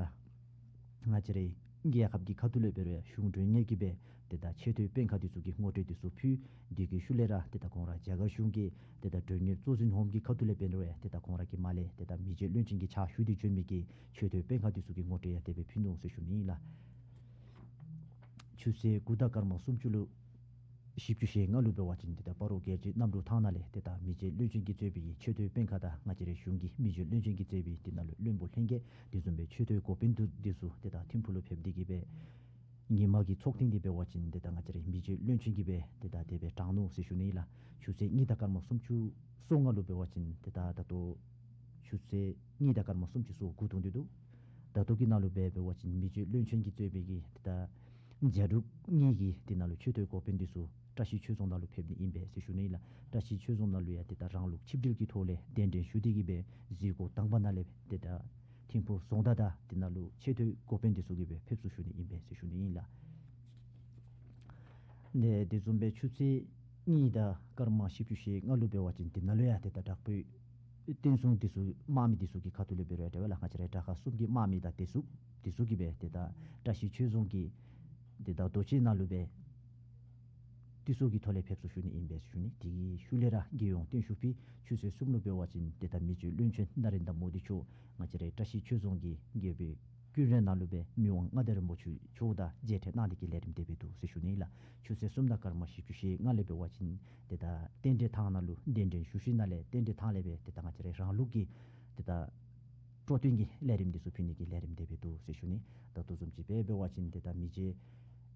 ང་བཅས་རའི་རྒྱལ་ཁབ་ཀྱི་ཁ་ཐུག་ལས་འབད་རུང་ཡང་གཞུང་མགྲོན་གཉེར་གྱིས་སྦེ་དེ་ད་ཆེ་མཐོའི་པེན་ཁང་འདི་ཚུ་གི་ངོ་སྤྲོད་འདི་ཚུ་ཕུལ། དེ་གི་ཤུལ་ལས་ར་དེ་ད་ཁོང་ར་རྒྱ་གར་གཞུང་གི་དེ་ད་མགྲོན་གཉེར་གཙོ་འཛིན་འོགམ་གྱི་ཁ་ཐུག་ལས་འབད་རུང་ཡང་དེ་ད་ཁོང་ར་གིས་མར་ལས་དེ་ད་མི་རྗེ་བློན་ཆེན་གྱི་ཕྱག་ཞུ་སྟེ་བྱོན་མི་གི་ཆེ་མཐོའི་པེན་ཁང་འདི་ཚུ་གི་ངོ་སྤྲོད་ཡང་དེ་སྦེ་ཕུལ་ནུག་ཟེར་ཞུ་ནི་ཨིན་ལགས། ཆུ་ཚོད་དགུ་དང་སྐར་མ་སུམ་ཅུ་ལུ་བཞི་བཅུ་ཞེ་ལྔ་ལུ་འབད་བ་ཅིན་དེ་ད་སྤ་རོ་རྒྱལ་སྤྱིའི་གནམ་གྲུ་ཐང་ནང་ལས་དེ་ད་མི་རྗེ་བློན་ཆེན་གྱིས་གཙོས་པའི་ཆེ་མཐོའི་པེན་ཁང་དང་ང་བཅས་རའི་གཞུང་གི་མི་རྗེ་བློན་ཆེན་གྱིས་གཙོས་པའི་དེ་ནང་ལུ་བློན་པོ་ལྷན་རྒྱས་དེ་བཟུམ་སྦེ་ཆེ་མཐོའི་འགོ་དཔོན་འདི་འདི་ཚུ་དེ་ད་ཐིམ་ཕུག་ལུ་ཕེབས་ཏེ་གི་སྦེ་ཉིན་མ་གི་ཚོགས་ཐེངས་འདི་འབད་བ་ཅིན་དེ་ད་ང་བཅས་རའི་མི་རྗེ་བློན་ཆེན་གྱིས་སྦེ་དེ་ད་དེ་སྦེ་དྲང་ནུག་ཟེར་ཞུ་ནི་ཨིན་ལགས། ཆུ་ཚོད་གཉིས་དང་སྐར་མ་སུམ་ཅུ་སོ་ལྔ་ལུ་འབད་བ་ཅིན་དེ་ད་ད་ལྟོ་ཆུ་ཚོད་གཉིས་དང་སྐར་མ་སུམ་ཅུ་སོ་དགུ་ཐོན་ཏེ་འདུག། ད་ལྟོ་གི་ནང་ལུ་འབད་འབད་བ་ཅིན་མི་རྗེ་བློན་ཆེན་གྱིས་གཙོས་པའི་གི་དེ་ད་རྒྱ་འབྲུག་གཉིས་ཀྱི་དེ་ནང་ལུ་ཆེ་མཐོའི་འགོ་དཔོན་འདི་ཚུ་བཀྲ་ཤིས་ཆོས་རྫོང་ནང་ལུ་ཕེབས་ནི་ཨིན་པས་ཟེར་ཞུ་ནི་ཨིན་ལགས། བཀྲ་ཤིས་ཆོས་རྫོང་ནང་ལུ་ཡང་དེ་ད་རང་ལུགས་ཆིབས་སྒྲིལ་གྱི་ཐོག་ལས་གདན་འདྲེན་ཞུ་སྟེ་གི་སྦེ་གཟིགས་སྐོར་དང་པ་ནང་ལས་དེ་ད་ཐིམ་ཕུག་རྫོང་བདག་དང་དེ་ནང་ལུ་ཆེ་མཐོའི་འགོ་དཔོན་འདི་ཚུ་གིས་སྦེ་ཕེབས་བསུ་ཞུ་ནི་ཨིན་པས་ཟེར་ཞུ་ནི་ཨིན་ལགས། དེ་དེ་བཟུམ་སྦེ་ཆུ་ཚོད་གཉིས་དང་སྐར་མ་བཞི་བཅུ་ཞེ་ལྔ་ལུ་འབད་བ་ཅིན་དེ་ནང་ལུ་ཡང་དེ་ད་དྲག་པོའི་བསྟན་སྲུང་འདི་ཚུ་དམག་མི་འདི་ཚུ་གི་ཁ་ཐུག་ལས་འབད་རུང་འདྲ་བས་ལགས། ང་བཅས་རའི་དྲག་ཁག་གསུམ་གྱི་དམག་མི་དང་དེ་ཚུ་དེ་ཚུ་གིས་སྦེ་དེ་ད་བཀྲ་ཤིས་ཆོས་རྫོང་གི་དེ་ད་རྡོ་གཅལ་ནང་ལུ་སྦེ་དེ་ཚུ་གི་ཐོག་ལས་ཕེབས་བསུ་ཞུ་ནི་ཨིན་པས་ཞུ་ནི། དེ་གི་ཤུལ་ལས་ར་རྒྱལ་ཡོངས་བརྟན་བཞུགས་ཕུལ། ཆུ་ཚོད་གསུམ་ལུ་འབད་བ་ཅིན་དེ་ད་མི་རྗེ་བློན་ཆེན་ན་རེན་དྲ་མོ་དི་མཆོག་ང་བཅས་རའི་བཀྲ་ཤིས་ཆོས་རྫོང་གི་རྒྱལ་པོའི་སྐུ་མགྲོན་ནང་ལུ་སྦེ་མི་དབང་མངའ་བདག་རིན་པོ་ཆེ་མཆོག་དང་མཇལ་འཕྲད་གནང་ནི་གི་ལས་རིམ་དེ་སྦེ་འདུག་ཟེར་ཞུ་ནི་ལགས། ཆུ་ཚོད་གསུམ་དང་སྐར་མ་བཞི་བཅུ་ཞེ་ལྔ་ལས་འབད་བ་ཅིན་དེ་ད་རྟེན་འབྲེལ་ཐང་ནང་ལུ་གདན་འདྲེན་ཞུ་ཞིནམ་ལས་རྟེན་འབྲེལ་ཐང་ལས་སྦེ་དེ་ད་ང་བཅས་རའི་རང་ལུགས་ཀྱི་དེ་ད་སྤྲོ་སྟོན་གྱི་ལས་རིམ་འདི་ཚུ་ཕུལ་ནི་གི་ལས་རིམ་དེ་སྦེ་འདུག་ཟེར་ཞུ་ནི། ད་ལྟོ་བཟུམ་ཅིག་སྦེ་འབད་བ་ཅིན་དེ་ད་མི་རྗེ་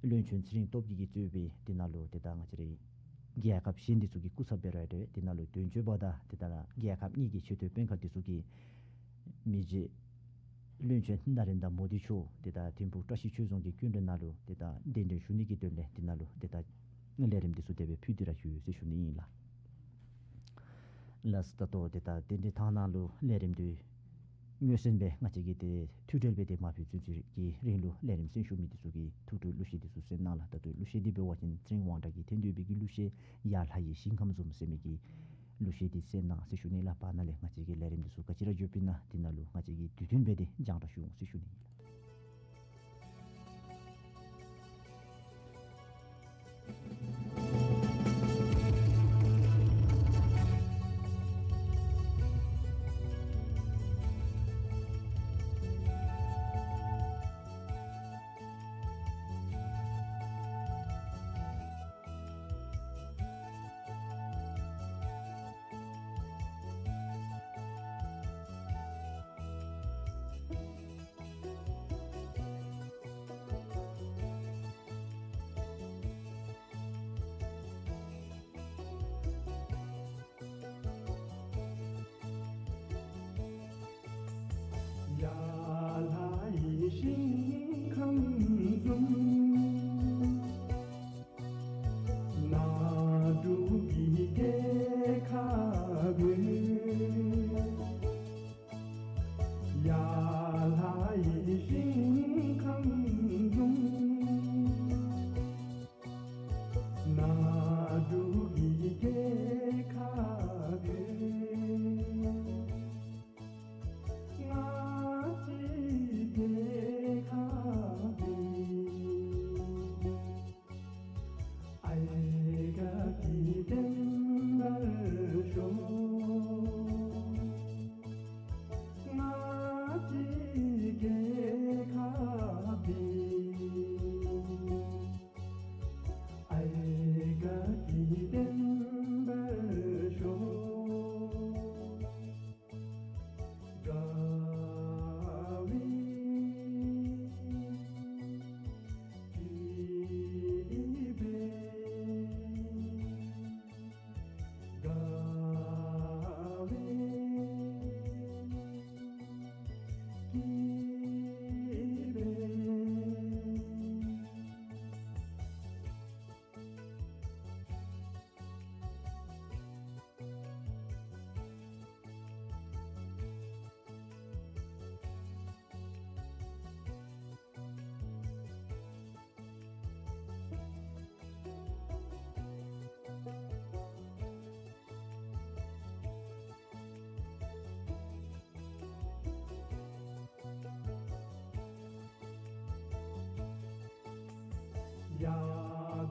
བློན་ཆེན་ཚེ་རིང་སྟོབས་རྒྱས་ཀྱིས་གཙོས་པའི་དེ་ནང་ལུ་དེ་ད་ང་བཅས་རའི་རྒྱལ་ཁབ་གཞན་འདི་ཚུ་གི་སྐུ་ཚབ་འབད་རུང་འདྲ་བས་དེ་ནང་ལུ་དོན་གཅོད་པ་དང་དེ་ད་རྒྱལ་ཁབ་གཉིས་ཀྱི་ཆེ་མཐོའི་པེན་ཁང་འདི་ཚུ་གིས་མི་རྗེ་བློན་ཆེན་ན་རེན་དྲ་མོ་དི་མཆོག་དེ་ད་ཐིམ་ཕུག་བཀྲ་ཤིས་ཆོས་རྫོང་གི་སྐུ་མགྲོན་ནང་ལུ་དེ་ད་གདན་འདྲེན་ཞུ་ནི་གི་དོན་ལས་དེ་ནང་ལུ་དེ་ད་ལས་རིམ་འདི་ཚུ་དེ་སྦེ་ཕུལ་ཏེ་ར་ཡོད་ཟེར་ཞུ་ནི་ཨིན་ལགས། ལགས་སོ། ད་ལྟོ་དེ་ད་རྟེན་འབྲེལ་ཐང་ནང་ལུ་ལས་རིམ་འདི་མངོན་གསལ་སྦེ་ང་བཅས་ཀྱིས་དེ་ཐུགས་ཁྲལ་འབད་དེ་མ་ཕུལ་ཚུན་ཚོད་ཀྱི་རིང་ལུ་ལས་རིམ་གསན་ཞུ་མི་འདི་ཚུ་གིས་ཐུགས་སྤྲོའི་གླུ་གཞས་འདི་ཚུ་གསན་གནང་ལགས། ད་ལྟོའི་གླུ་གཞས་འདི་འབད་བ་ཅིན་ཚེ་རིང་དབང་གྲགས་ཀྱིས་འཐེན་འདོན་པའི་གི་གླུ་གཞས་ཡར་ལྷ་ཡི་ཞིང་ཁམས་འཛོམས་ཟེར་མི་གི་གླུ་གཞས་འདི་གསན་གནང་ཟེར་ཞུ་ནི་ལགས། བར་ན་ལས་ང་བཅས་ཀྱི་ལས་རིམ་འདི་ཚུ་ག་ཅི་ར་འགྱོཝ་ཨིན་ན་དེ་ནང་ལུ་ང་བཅས་ཀྱིས་དུས་མཐུན་སྦེ་དེ་རྒྱང་བསྒྲགས་ཞུ་འོང་ཟེར་ཞུ་ནི་ཨིན་ལགས།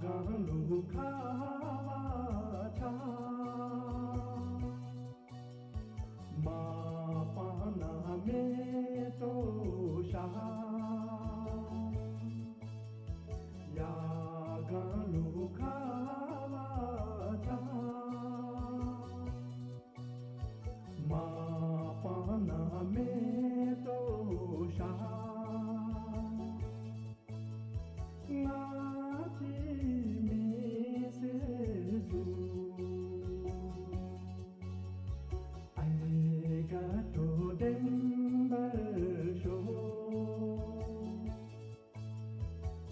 གངས་ལུ་ཁ་བ་ཆགས། མ་པ་ན་མེ་ཏོག་ཤར། ཡར་གངས་ལུ་ཁ་བ་ཆགས། མ་པ་ན་མེ་ཏོག་ཤར། ང་བཅས་མི་སེར་ཚུ་ཨའི་དགའ་སྤྲོ་ལྡན་པར་ཤོག།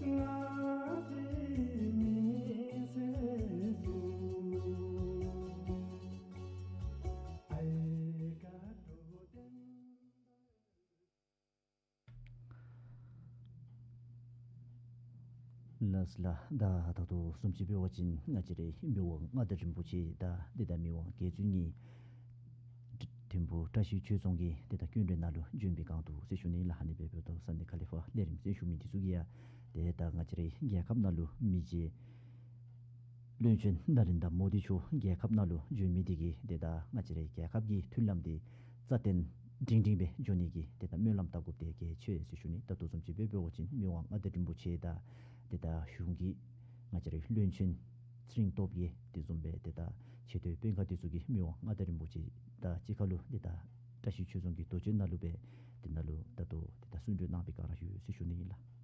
ང་བཅས་མི་སེར་ཚུ་ཨའི་དགའ་སྤྲོ་ལྡན་པར། ལགས་ལགས། ད་ད་ལྟོ་བཟུམ་ཅིག་འབད་བ་ཅིན་ང་བཅས་རའི་མི་དབང་མངའ་བདག་རིན་པོ་ཆེ་དང་ཏེ་ད་མི་དབང་རྒྱལ་བཙུན་གཉིས་ཐིམ་ཕུ་བཀྲ་ཤིས་ཆོས་རྫོང་གི་ཏེ་ད་སྐྱོན་བྲལ་ནང་ལུ་བྱོན་པའི་བསྒང་འདུག་ཟེར་ཞུ་ནི་ཨིན་ལགས། ཨ་ནི་འབདཝ་ད་སཱ་ནི་ཁ་ལི་ཕ་ལས་རིམ་གཟིགས་ཞུ་མི་འདི་ཚུ་གིས་ཡང་ཏེ་ད་ང་བཅས་རའི་རྒྱལ་ཁབ་ནང་ལུ་མི་རྗེ་བློན་ཆེན་ན་རེན་དྲ་མོ་དི་མཆོག་རྒྱལ་ཁབ་ནང་ལུ་བྱོན་མི་འདི་གིས་ཏེ་ད་ང་བཅས་རའི་རྒྱལ་ཁབ་ཀྱི་མཐུན་ལམ་འདི་རྩ་བརྟན་སྒྲིང་སྒྲིང་སྦེ་འགྱོ་ནི་གི་ཏེ་ད་སྨོན་ལམ་བཏབ་དགོཔ་འདི་གལ་ཆེ་ཟེར་ཞུ་ནི། ད་ལྟོ་བཟུམ་ཅིག་འབད་བ་ཅིན་མི་དབང་མངའ་བདག་རིན་པོ་ཆེ་དང་ཏེ་ད་གཞུང་གི་ང་བཅས་རའི་བློན་ཆེན་ཚེ་རིང་སྟོབས་རྒྱས་དེ་བཟུམ་སྦེ་ཏེ་ད་ཆེ་བསྟོད་དཔོན་ཁག་འདི་ཚུ་གིས་མི་དབང་མངའ་བདག་རིན་པོ་ཆེ་དང་གཅིག་ཁར་ལུ་ཏེ་ད་བཀྲ་ཤིས་ཆོས་རྫོང་གི་རྡོ་གཅལ་ནང་ལུ་སྦེ་ཏེ་ནཱ་ལུ་ད་ལྟོ་ཏེ་ད་བརྩོན་འགྲུས་གནང་བའི་བསྒང་ར་ཡོད་ཟེར་ཞུ་ནི་ཨིན་ལགས།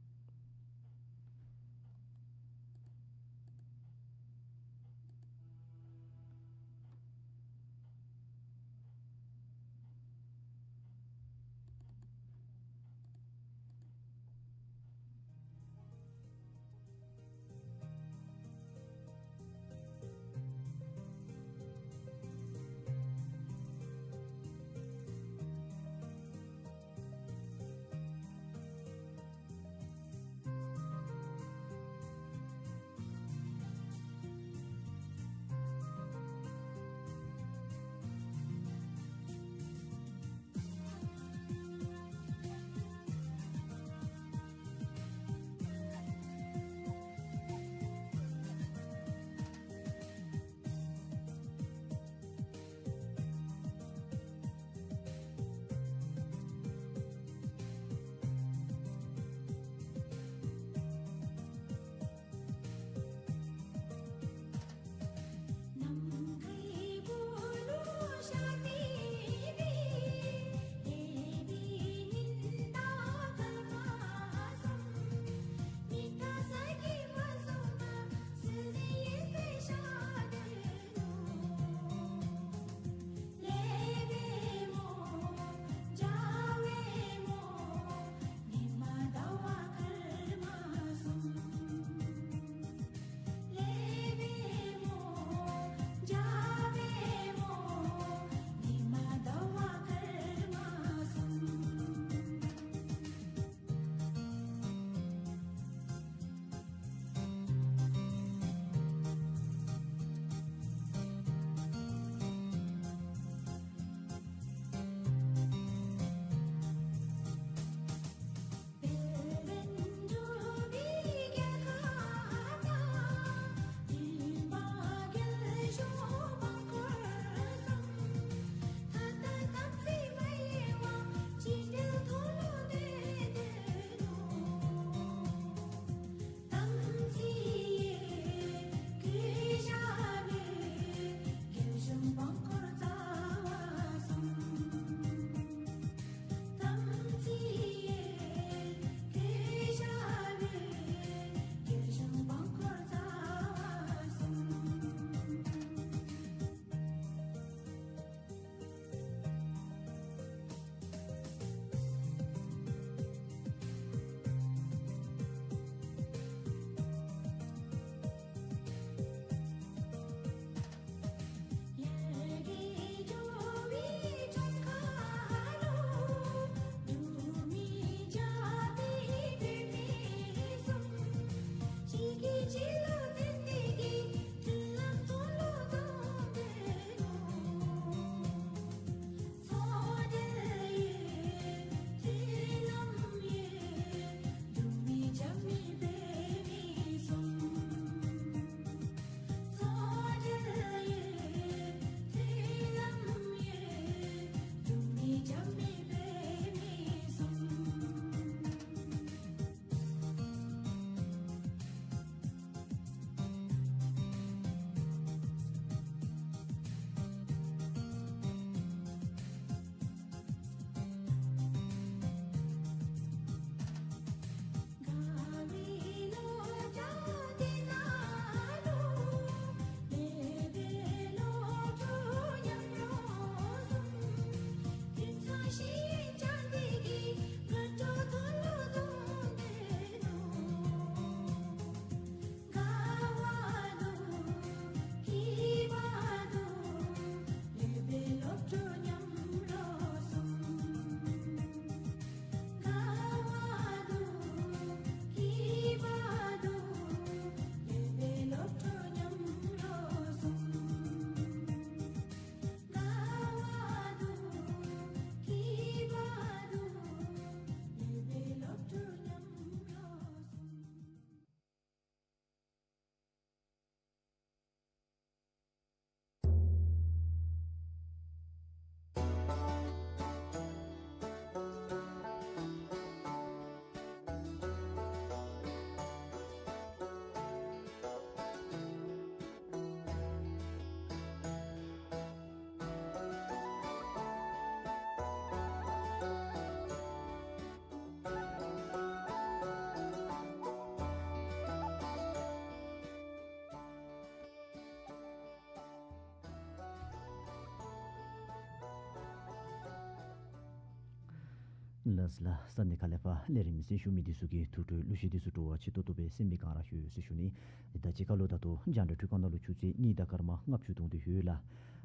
ལགས་ལགས། ས་གནས་ཁག་ལས་ཕར་ལས་རིམ་གསན་ཞུ་མི་འདི་ཚུ་གིས་ཐུགས་སྤྲོའི་གླུ་གཞས་འདི་ཚུ་བྲོ་བ་ཆེ་ཏོག་ཏོ་སྦེ་གསན་པའི་བསྒང་ར་ཞུ་ཟེར་ཞུ་ནི། ཏེ་ད་ཅི་ཁ་ལུ་ད་ལྟོ་རྒྱང་བསྒྲགས་འཕྲུལ་ཁང་ནང་ལུ་ཆུ་ཚོད་གཉིས་དང་སྐར་མ་ལྔ་བཅུ་བརྡུངས་ཏེ་ཡོད་ལགས།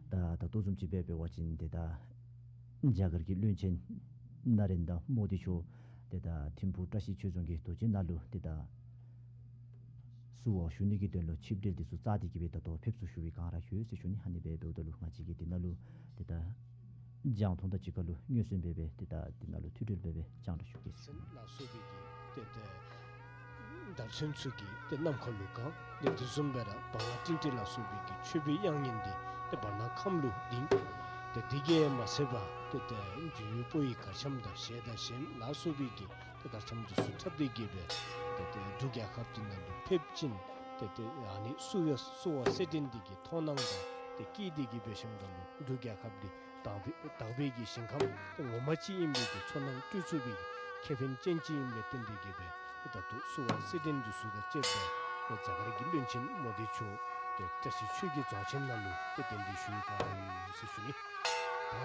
ད་ད་ལྟོ་བཟུམ་ཅིག་འབད་འབད་བ་ཅིན་ཏེ་ད་རྒྱ་གར་གྱི་བློན་ཆེན་ན་རེན་དྲ་མོ་དི་མཆོག་ཏེ་ད་ཐིམ་ཕུག་བཀྲ་ཤིས་ཆོས་རྫོང་གི་རྡོ་གཅལ་ནང་ལུ་ཏེ་ད་བསུ་བ་ཞུ་ནི་གི་དོན་ལུ་ཆིབས་གྲལ་འདི་ཚུ་བཅགས་ཏེ་གི་སྦེ་ད་ལྟོ་ཕེབས་བསུ་ཞུ་བའི་བསྒང་ར་ཞུ་ཟེར་ཞུ་ནི། ཨ་ནི་སྦེ་འབདཝ་ད་ལུ་ང་བཅས་ཀྱིས་འདི་ནང་ལུ་ཏེ་ད་རྒྱང་མཐོང་དང་གཅིག་ཁར་ལུ་མངོན་སུམ་སྦེ་སྦེ་ཏེ་ད་འདི་ནང་ལུ་མཐུད་འབྲེལ་སྦེ་སྦེ་སྤྱན་འདྲེན་ཞུ་གེ་ཟེར། ལ་སོགས་པའི་གི་ཏེ་ཏེ་འདར་ཚོན་ཚུ་གིས་ཏེ་ནམ་མཁའ་ལུ་གང་། ཏེ་དེ་བཟུམ་སྦེ་ར་བར་སྣང་སྤྲིན་བྲལ་ལ་སོགས་པའི་གི་མཆོད་པའི་དབྱངས་སྙན་འདི་ཏེ་བར་སྣང་ཁམས་ལུ་ལྡིང་། ཏེ་དེ་གིས་མ་ཚད་པར་ཏེ་ཏེ་འཇུ་ཡུལ་སྤོ་བོའི་གར་འཆམ་དང་གཞས་དང་གཞས་ལ་སོགས་པའི་གི་ཏེ་གར་འཆམ་འདི་ཚུ་འཁྲབ་སྟེ་གི་སྦེ་ཏེ་ཏེ་འབྲུག་རྒྱལ་ཁབ་འདི་ནང་ལུ་ཕེབས་ཅིན་ཏེ་ཏེ་ཨ་ནི་བསུ་བ་བསུ་བ་སེར་སྦྲེང་འདི་གི་མཐོང་སྣང་དང་ཏེ་སྐྱིད་འདི་གིས་འབད་ཞིནམ་ད་ལུ་འབྲུག་རྒྱལ་ཁབ་འདི་དག་པའི་དག་པའི་གི་ཞིང་ཁམས་ཏེ་ངོ་མ་ཅིག་ཨིན་པའི་གི་ཚོར་སྣང་སྤྲོད་ཚུགས་པའི་ཁེ་ཕན་ཅན་ཅིག་ཨིནམ་ལས་བརྟེན་ཏེ་གི་སྦེ་ཏེ་ད་ལྟོ་བསུ་བ་སེར་སྦྲེང་འདི་ཚུ་དང་བཅས་པ་ཏེ་རྒྱ་གར་གྱི་བློན་ཆེན་མོ་དི་མཆོག་ཏེ་བཀྲ་ཤིས་ཆོས་ཀྱི་རྫོང་ཆེན་ནང་ལུ་ཏེ་གདན་འདྲེན་ཞུ་བའི་བསྒང་ར་ཡོད་ཟེར་ཞུ་ནི། ད་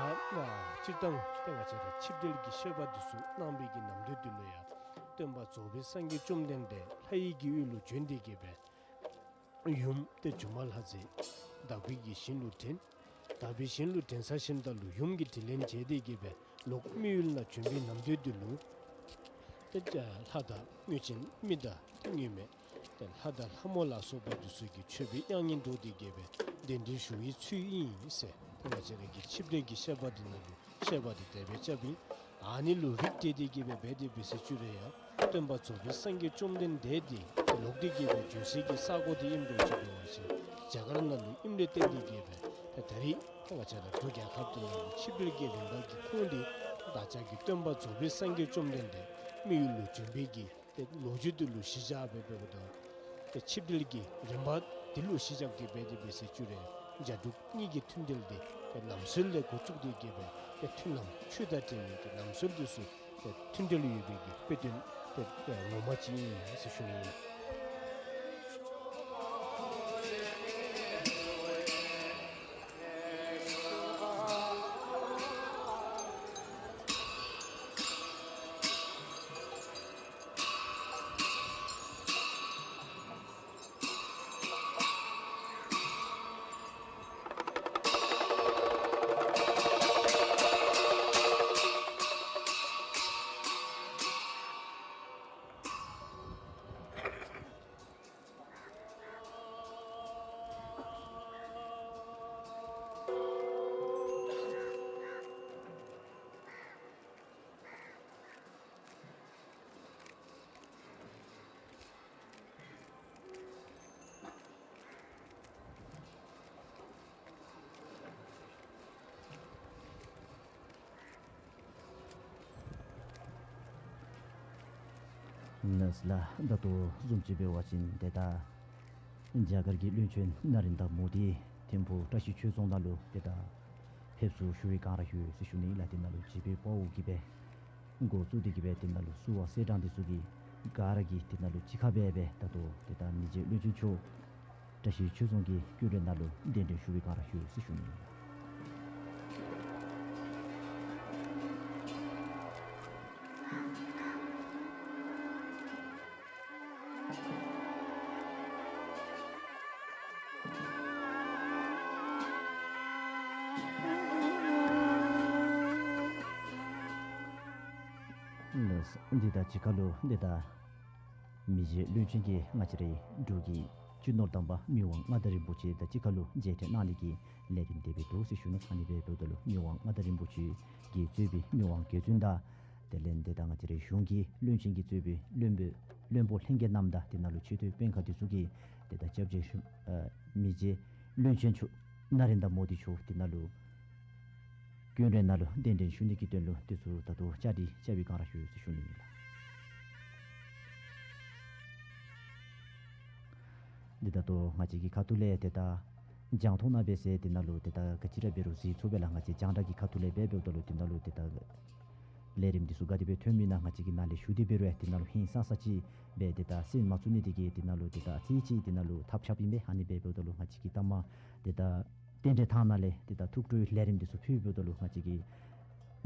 སྤྱིར་བཏང་ཏེ་ང་བཅས་ར་ཆིབས་གྲལ་གྱི་བཤད་པ་འདི་ཚུ་གནང་བའི་གི་ནམ་དུས་འདི་ལུ་ཡང་སྟོན་པ་རྫོགས་པའི་སངས་རྒྱས་བཅོམ་ལྡན་འདས་ལྷ་ཡི་གི་ཡུལ་ལུ་བྱོན་ཏེ་གི་སྦེ་ཡུམ་ཏེ་སྒྱུ་མ་ལྷ་མཛེས་དག་པའི་གི་ཞིང་ལུ་འདྲེན། དག་པའི་ཞིང་ལུ་འདྲེན་ཚར་ཞིནམ་ད་ལུ་ཡུམ་གྱི་དྲིན་ལན་འཇལ་ཏེ་གི་སྦེ་ལོག་མི་ཡུལ་ནང་བྱོན་པའི་ནམ་དུས་འདི་ལུ་ཏེ་ལྷ་དང་མངོན་ཆེན་མི་དང་ཏེ་མངོན་མེད་ཏེ་ལྷ་དང་ལྷ་མོ་ལ་སོགས་པ་འདི་ཚུ་གི་མཆོད་པའི་དབྱངས་སྙན་སྒྲོག་སྟེ་གི་སྦེ་གདན་འདྲེན་ཞུ་བའི་ཚུལ་ཨིན་ཟེར་ཏེ་ང་བཅས་ར་གི་ཆིབས་གྲལ་གྱི་བཤད་པ་འདི་ནང་ལུ་བཤད་པ་འདི་དེ་སྦེ་རྐྱབ་ཨིན། ཨ་ནི་ལུ་རིགས་གཏད་དེ་གི་སྦེ་འབད་དེ་འབད་ཟེར་ཞུ་རུང་ཡང་སྟོན་པ་རྫོགས་པའི་སངས་རྒྱས་བཅོམ་ལྡན་འདས་འདི་ལོག་སྟེ་གི་སྦེ་བྱོན་སའི་གི་ས་གོ་འདི་ཨིནམ་འདྲཝ་ཅིག་འབད་བ་ཅིན་རྒྱ་གར་ནང་ལུ་ཨིནམ་ལས་བརྟེན་ཏེ་གི་སྦེ་ད་ད་རེས་ང་བཅས་ར་འབྲུག་རྒྱལ་ཁབ་འདི་ནང་ལུ་ཆིབས་གྲལ་གྱི་རིམ་པ་གི་ཁུངས་འདི་བདག་ཅག་གི་སྟོན་པ་རྫོགས་པའི་སངས་རྒྱས་བཅོམ་ལྡན་འདས་མི་ཡུལ་ལུ་བྱོན་པའི་གི་ཏེ་ལོ་རྒྱུས་འདི་ལུ་གཞི་བཞག་སྦེ་འབདཝ་ད་ཏེ་ཆིབས་གྲལ་གྱི་རིམ་པ་འདི་ལུ་གཞི་བཞག་སྟེ་འབད་དེ་འབད་ཟེར་ཞུ་རུང་རྒྱ་འབྲུག་གཉིས་ཀྱི་མཐུན་འབྲེལ་འདི་ཏེ་ལམ་སྲོལ་ལས་འགོ་བཙུགས་ཏེ་གི་སྦེ་ཏེ་མཐུན་ལམ་ཆོས་དང་འབྲེལ་བའི་གི་ལམ་སྲོལ་འདི་ཚུ་ཏེ་མཐུན་འབྲེལ་ཡོད་པའི་གི་དཔེ་སྟོན་ཏེ་ངོ་མ་ཅིག་ཨིན་ཟེར་ཞུ་ནི་ཨིན། ལགས་ལགས། ད་ལྟོ་བཟུམ་ཅིག་འབད་བ་ཅིན་ཏེ་ད་རྒྱ་གར་གྱི་བློན་ཆེན་ན་རེན་དྲ་མོ་དི་ཐིམ་ཕུག་བཀྲ་ཤིས་ཆོས་རྫོང་ནང་ལུ་ཏེ་ད་ཕེབས་བསུ་ཞུ་བའི་བསྒང་ར་ཡོད་ཟེར་ཞུ་ནི་ལགས། ཏེ་ནཱ་ལུ་བྱིས་པའི་དཔའ་བོ་གིས་སྦེ་འགོ་བཙུགས་ཏེ་གི་སྦེ་ཏེ་ནཱ་ལུ་བསུ་བ་སེར་སྦྲེང་འདི་ཚུ་གིས་ག་ར་གིས་ཏེ་ནཱ་ལུ་གཅིག་ཁར་སྦེ་སྦེ་ད་ལྟོ་ཏེ་ད་མི་རྗེ་བློན་ཆེན་མཆོག་བཀྲ་ཤིས་ཆོས་རྫོང་གི་སྐུ་མགྲོན་ནང་ལུ་གདན་འདྲེན་ཞུ་བའི་བསྒང་ར་ཡོད་ཟེར་ཞུ་ནི། ལགས། འདི་དང་གཅིག་ཁར་ལུ་འདི་ད་མི་རྗེ་བློན་ཆེན་གྱིས་ང་བཅས་རའི་འབྲུག་གི་སྤྱི་ནོར་དམ་པ་མི་དབང་མངའ་བདག་རིན་པོ་ཆེ་དང་གཅིག་ཁར་ལུ་མཇལ་འཕྲད་གནང་ནི་གི་ལས་རིམ་དེ་སྦེ་འདུག་ཟེར་ཞུ་ནི། ཨ་ནི་སྦེ་འབདཝ་ད་ལུ་མི་དབང་མངའ་བདག་རིན་པོ་ཆེ་གིས་གཙོས་པའི་མི་དབང་རྒྱལ་བཙུན་དང་དེ་ལས་འདི་ད་ང་བཅས་རའི་གཞུང་གི་བློན་ཆེན་གྱིས་གཙོས་པའི་བློན་པོ་བློན་པོ་ལྷན་རྒྱས་རྣམས་དང་དེ་ནང་ལུ་ཆེ་མཐོའི་དཔོན་ཁག་འདི་ཚུ་གིས་དེ་ད་སྐྱབས་རྗེ་ཨ་མི་རྗེ་བློན་ཆེན་མཆོག་ན་རེན་དྲ་མོ་དི་མཆོག་དེ་ནང་ལུ་སྐུ་མགྲོན་ནང་ལུ་གདན་འདྲེན་ཞུ་ནི་གི་དོན་ལུ་དེ་ཚུ་ད་ལྟོ་བཅའ་སྒྲིག་བཅའ་བའི་བསྒང་ར་ཡོད་ཟེར་ཞུ་ནི་ཨིན་ལགས། འདི་ད་ལྟོ་ང་བཅས་ཀྱི་ཁ་ཐུག་ལས་ཏེ་ད་རྒྱང་མཐོང་ནང་འབད་ཟེར་དེ་ནང་ལུ་ཏེ་ད་ག་ཅི་ར་འབད་རུང་གཟིགས་ཚུགས་པས་ལགས། ང་བཅས་རྒྱང་བསྒྲགས་ཀྱི་ཁ་ཐུག་ལས་འབད་འབདཝ་ད་ལུ་དེ་ནང་ལུ་ཏེ་ད་ལས་རིམ་འདི་ཚུ་ག་དེ་སྦེ་ཐོནམ་ཨིན་ན་ང་བཅས་ཀྱིས་ནཱ་ལས་ཞུ་སྟེ་འབད་རུང་ཡང་དེ་ནང་ལུ་ཧིང་སངས་ས་ཅིག་སྦེ་ཏེ་ད་གསན་མ་ཚུགས་ནི་དེ་གིས་དེ་ནང་ལུ་ཏེ་ད་ཨ་ཙི་ཅིག་དེ་ནང་ལུ་ཐབས་ཆགཔ་ཨིན་པས། ཨ་ནི་སྦེ་འབདཝ་ད་ལུ་ང་བཅས་ཀྱིས་ལྟ་མ་ཏེ་ད་རྟེན་འབྲེལ་ཐང་ནང་ལས་ཏེ་ད་ཐུགས་སྤྲོའི་ལས་རིམ་འདི་ཚུ་ཕུལ་འབདཝ་ད་ལུ་ང་བཅས་ཀྱིས་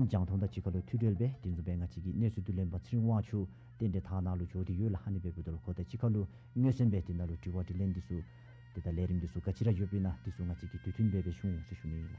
རྒྱང་མཐོང་དང་གཅིག་ཁར་ལུ་ཐུགས་འབྲེལ་སྦེ་དེ་བཟུམ་སྦེ་ང་བཅས་ཀྱི་གནས་ཚུལ་བསྡུ་ལེན་པ་ཚེ་རིང་དབང་ཕྱུག་རྟེན་འབྲེལ་ཐང་ནང་ལུ་འགྱོ་སྟེ་ཡོད་ལགས། ཨ་ནི་འབདཝ་ད་ལུ་ཁོ་དང་གཅིག་ཁར་ལུ་མངོན་གསལ་སྦེ་དེ་ནང་ལུ་དྲི་བ་དྲིས་ལན་འདི་ཚུ་དེ་དང་ལས་རིམ་འདི་ཚུ་ག་ཅི་ར་ཡོདཔ་ཨིན་ན་འདི་ཚུ་ང་བཅས་ཀྱིས་དུས་མཐུན་སྦེ་སྦེ་ཞུ་འོང་ཟེར་ཞུ་ནི་ཨིན་ལགས།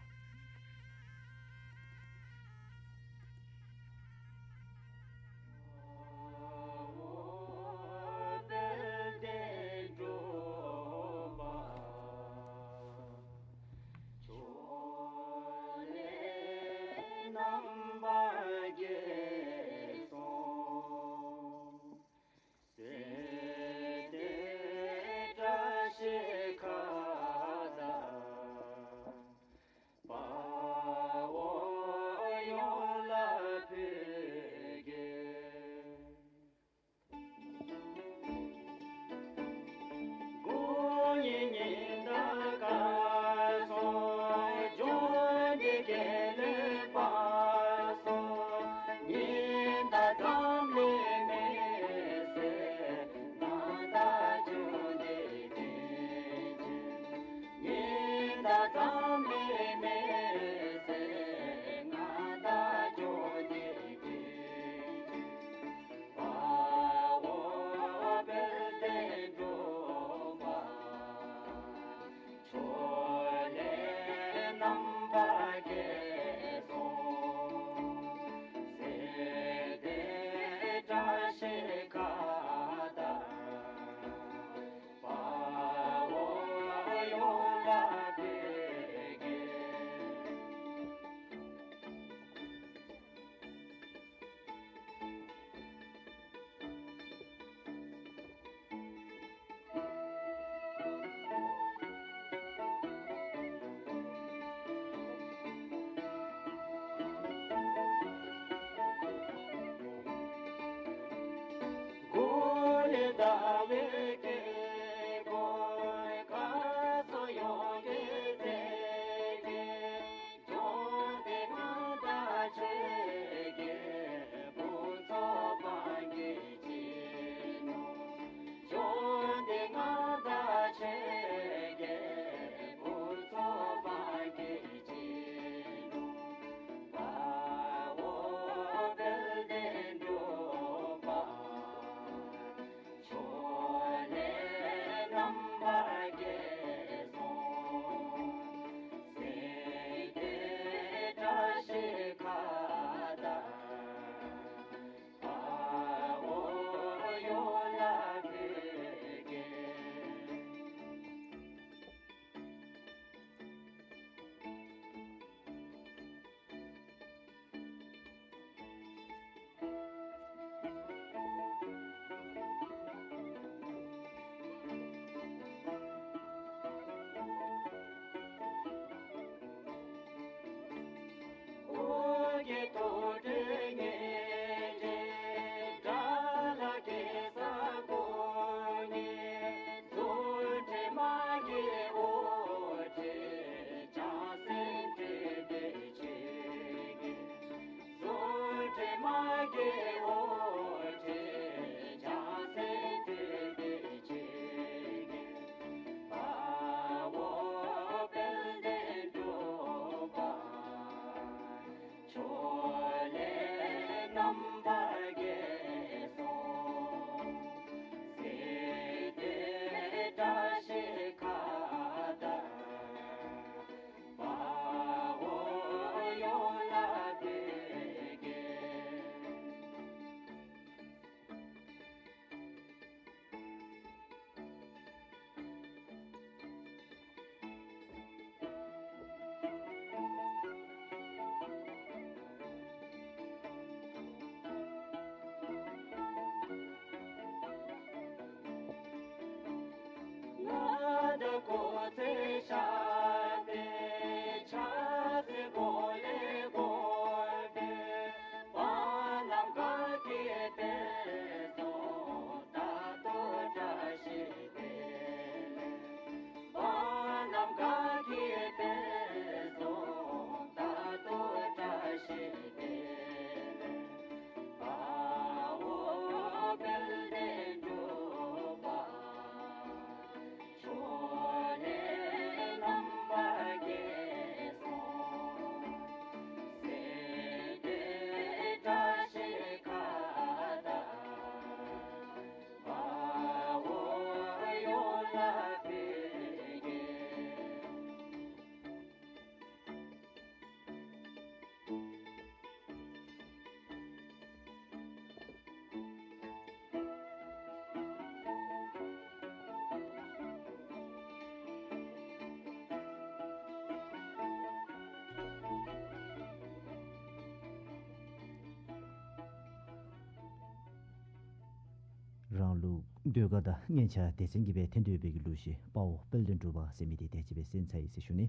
རང་ལུགས་ཟློས་གར་དང་སྙན་ཆ་སྡེ་ཚན་གྱིས་སྦེ་འཐེན་ཏེ་ཡོད་པའི་གི་གླུ་གཞས་དཔའ་བོ་དཔལ་ལྡན་འབྲུག་པ་ཟེར་མི་འདི་དེ་ཅིག་སྦེ་གསན་ཚར་ཡི་ཟེར་ཞུ་ནི།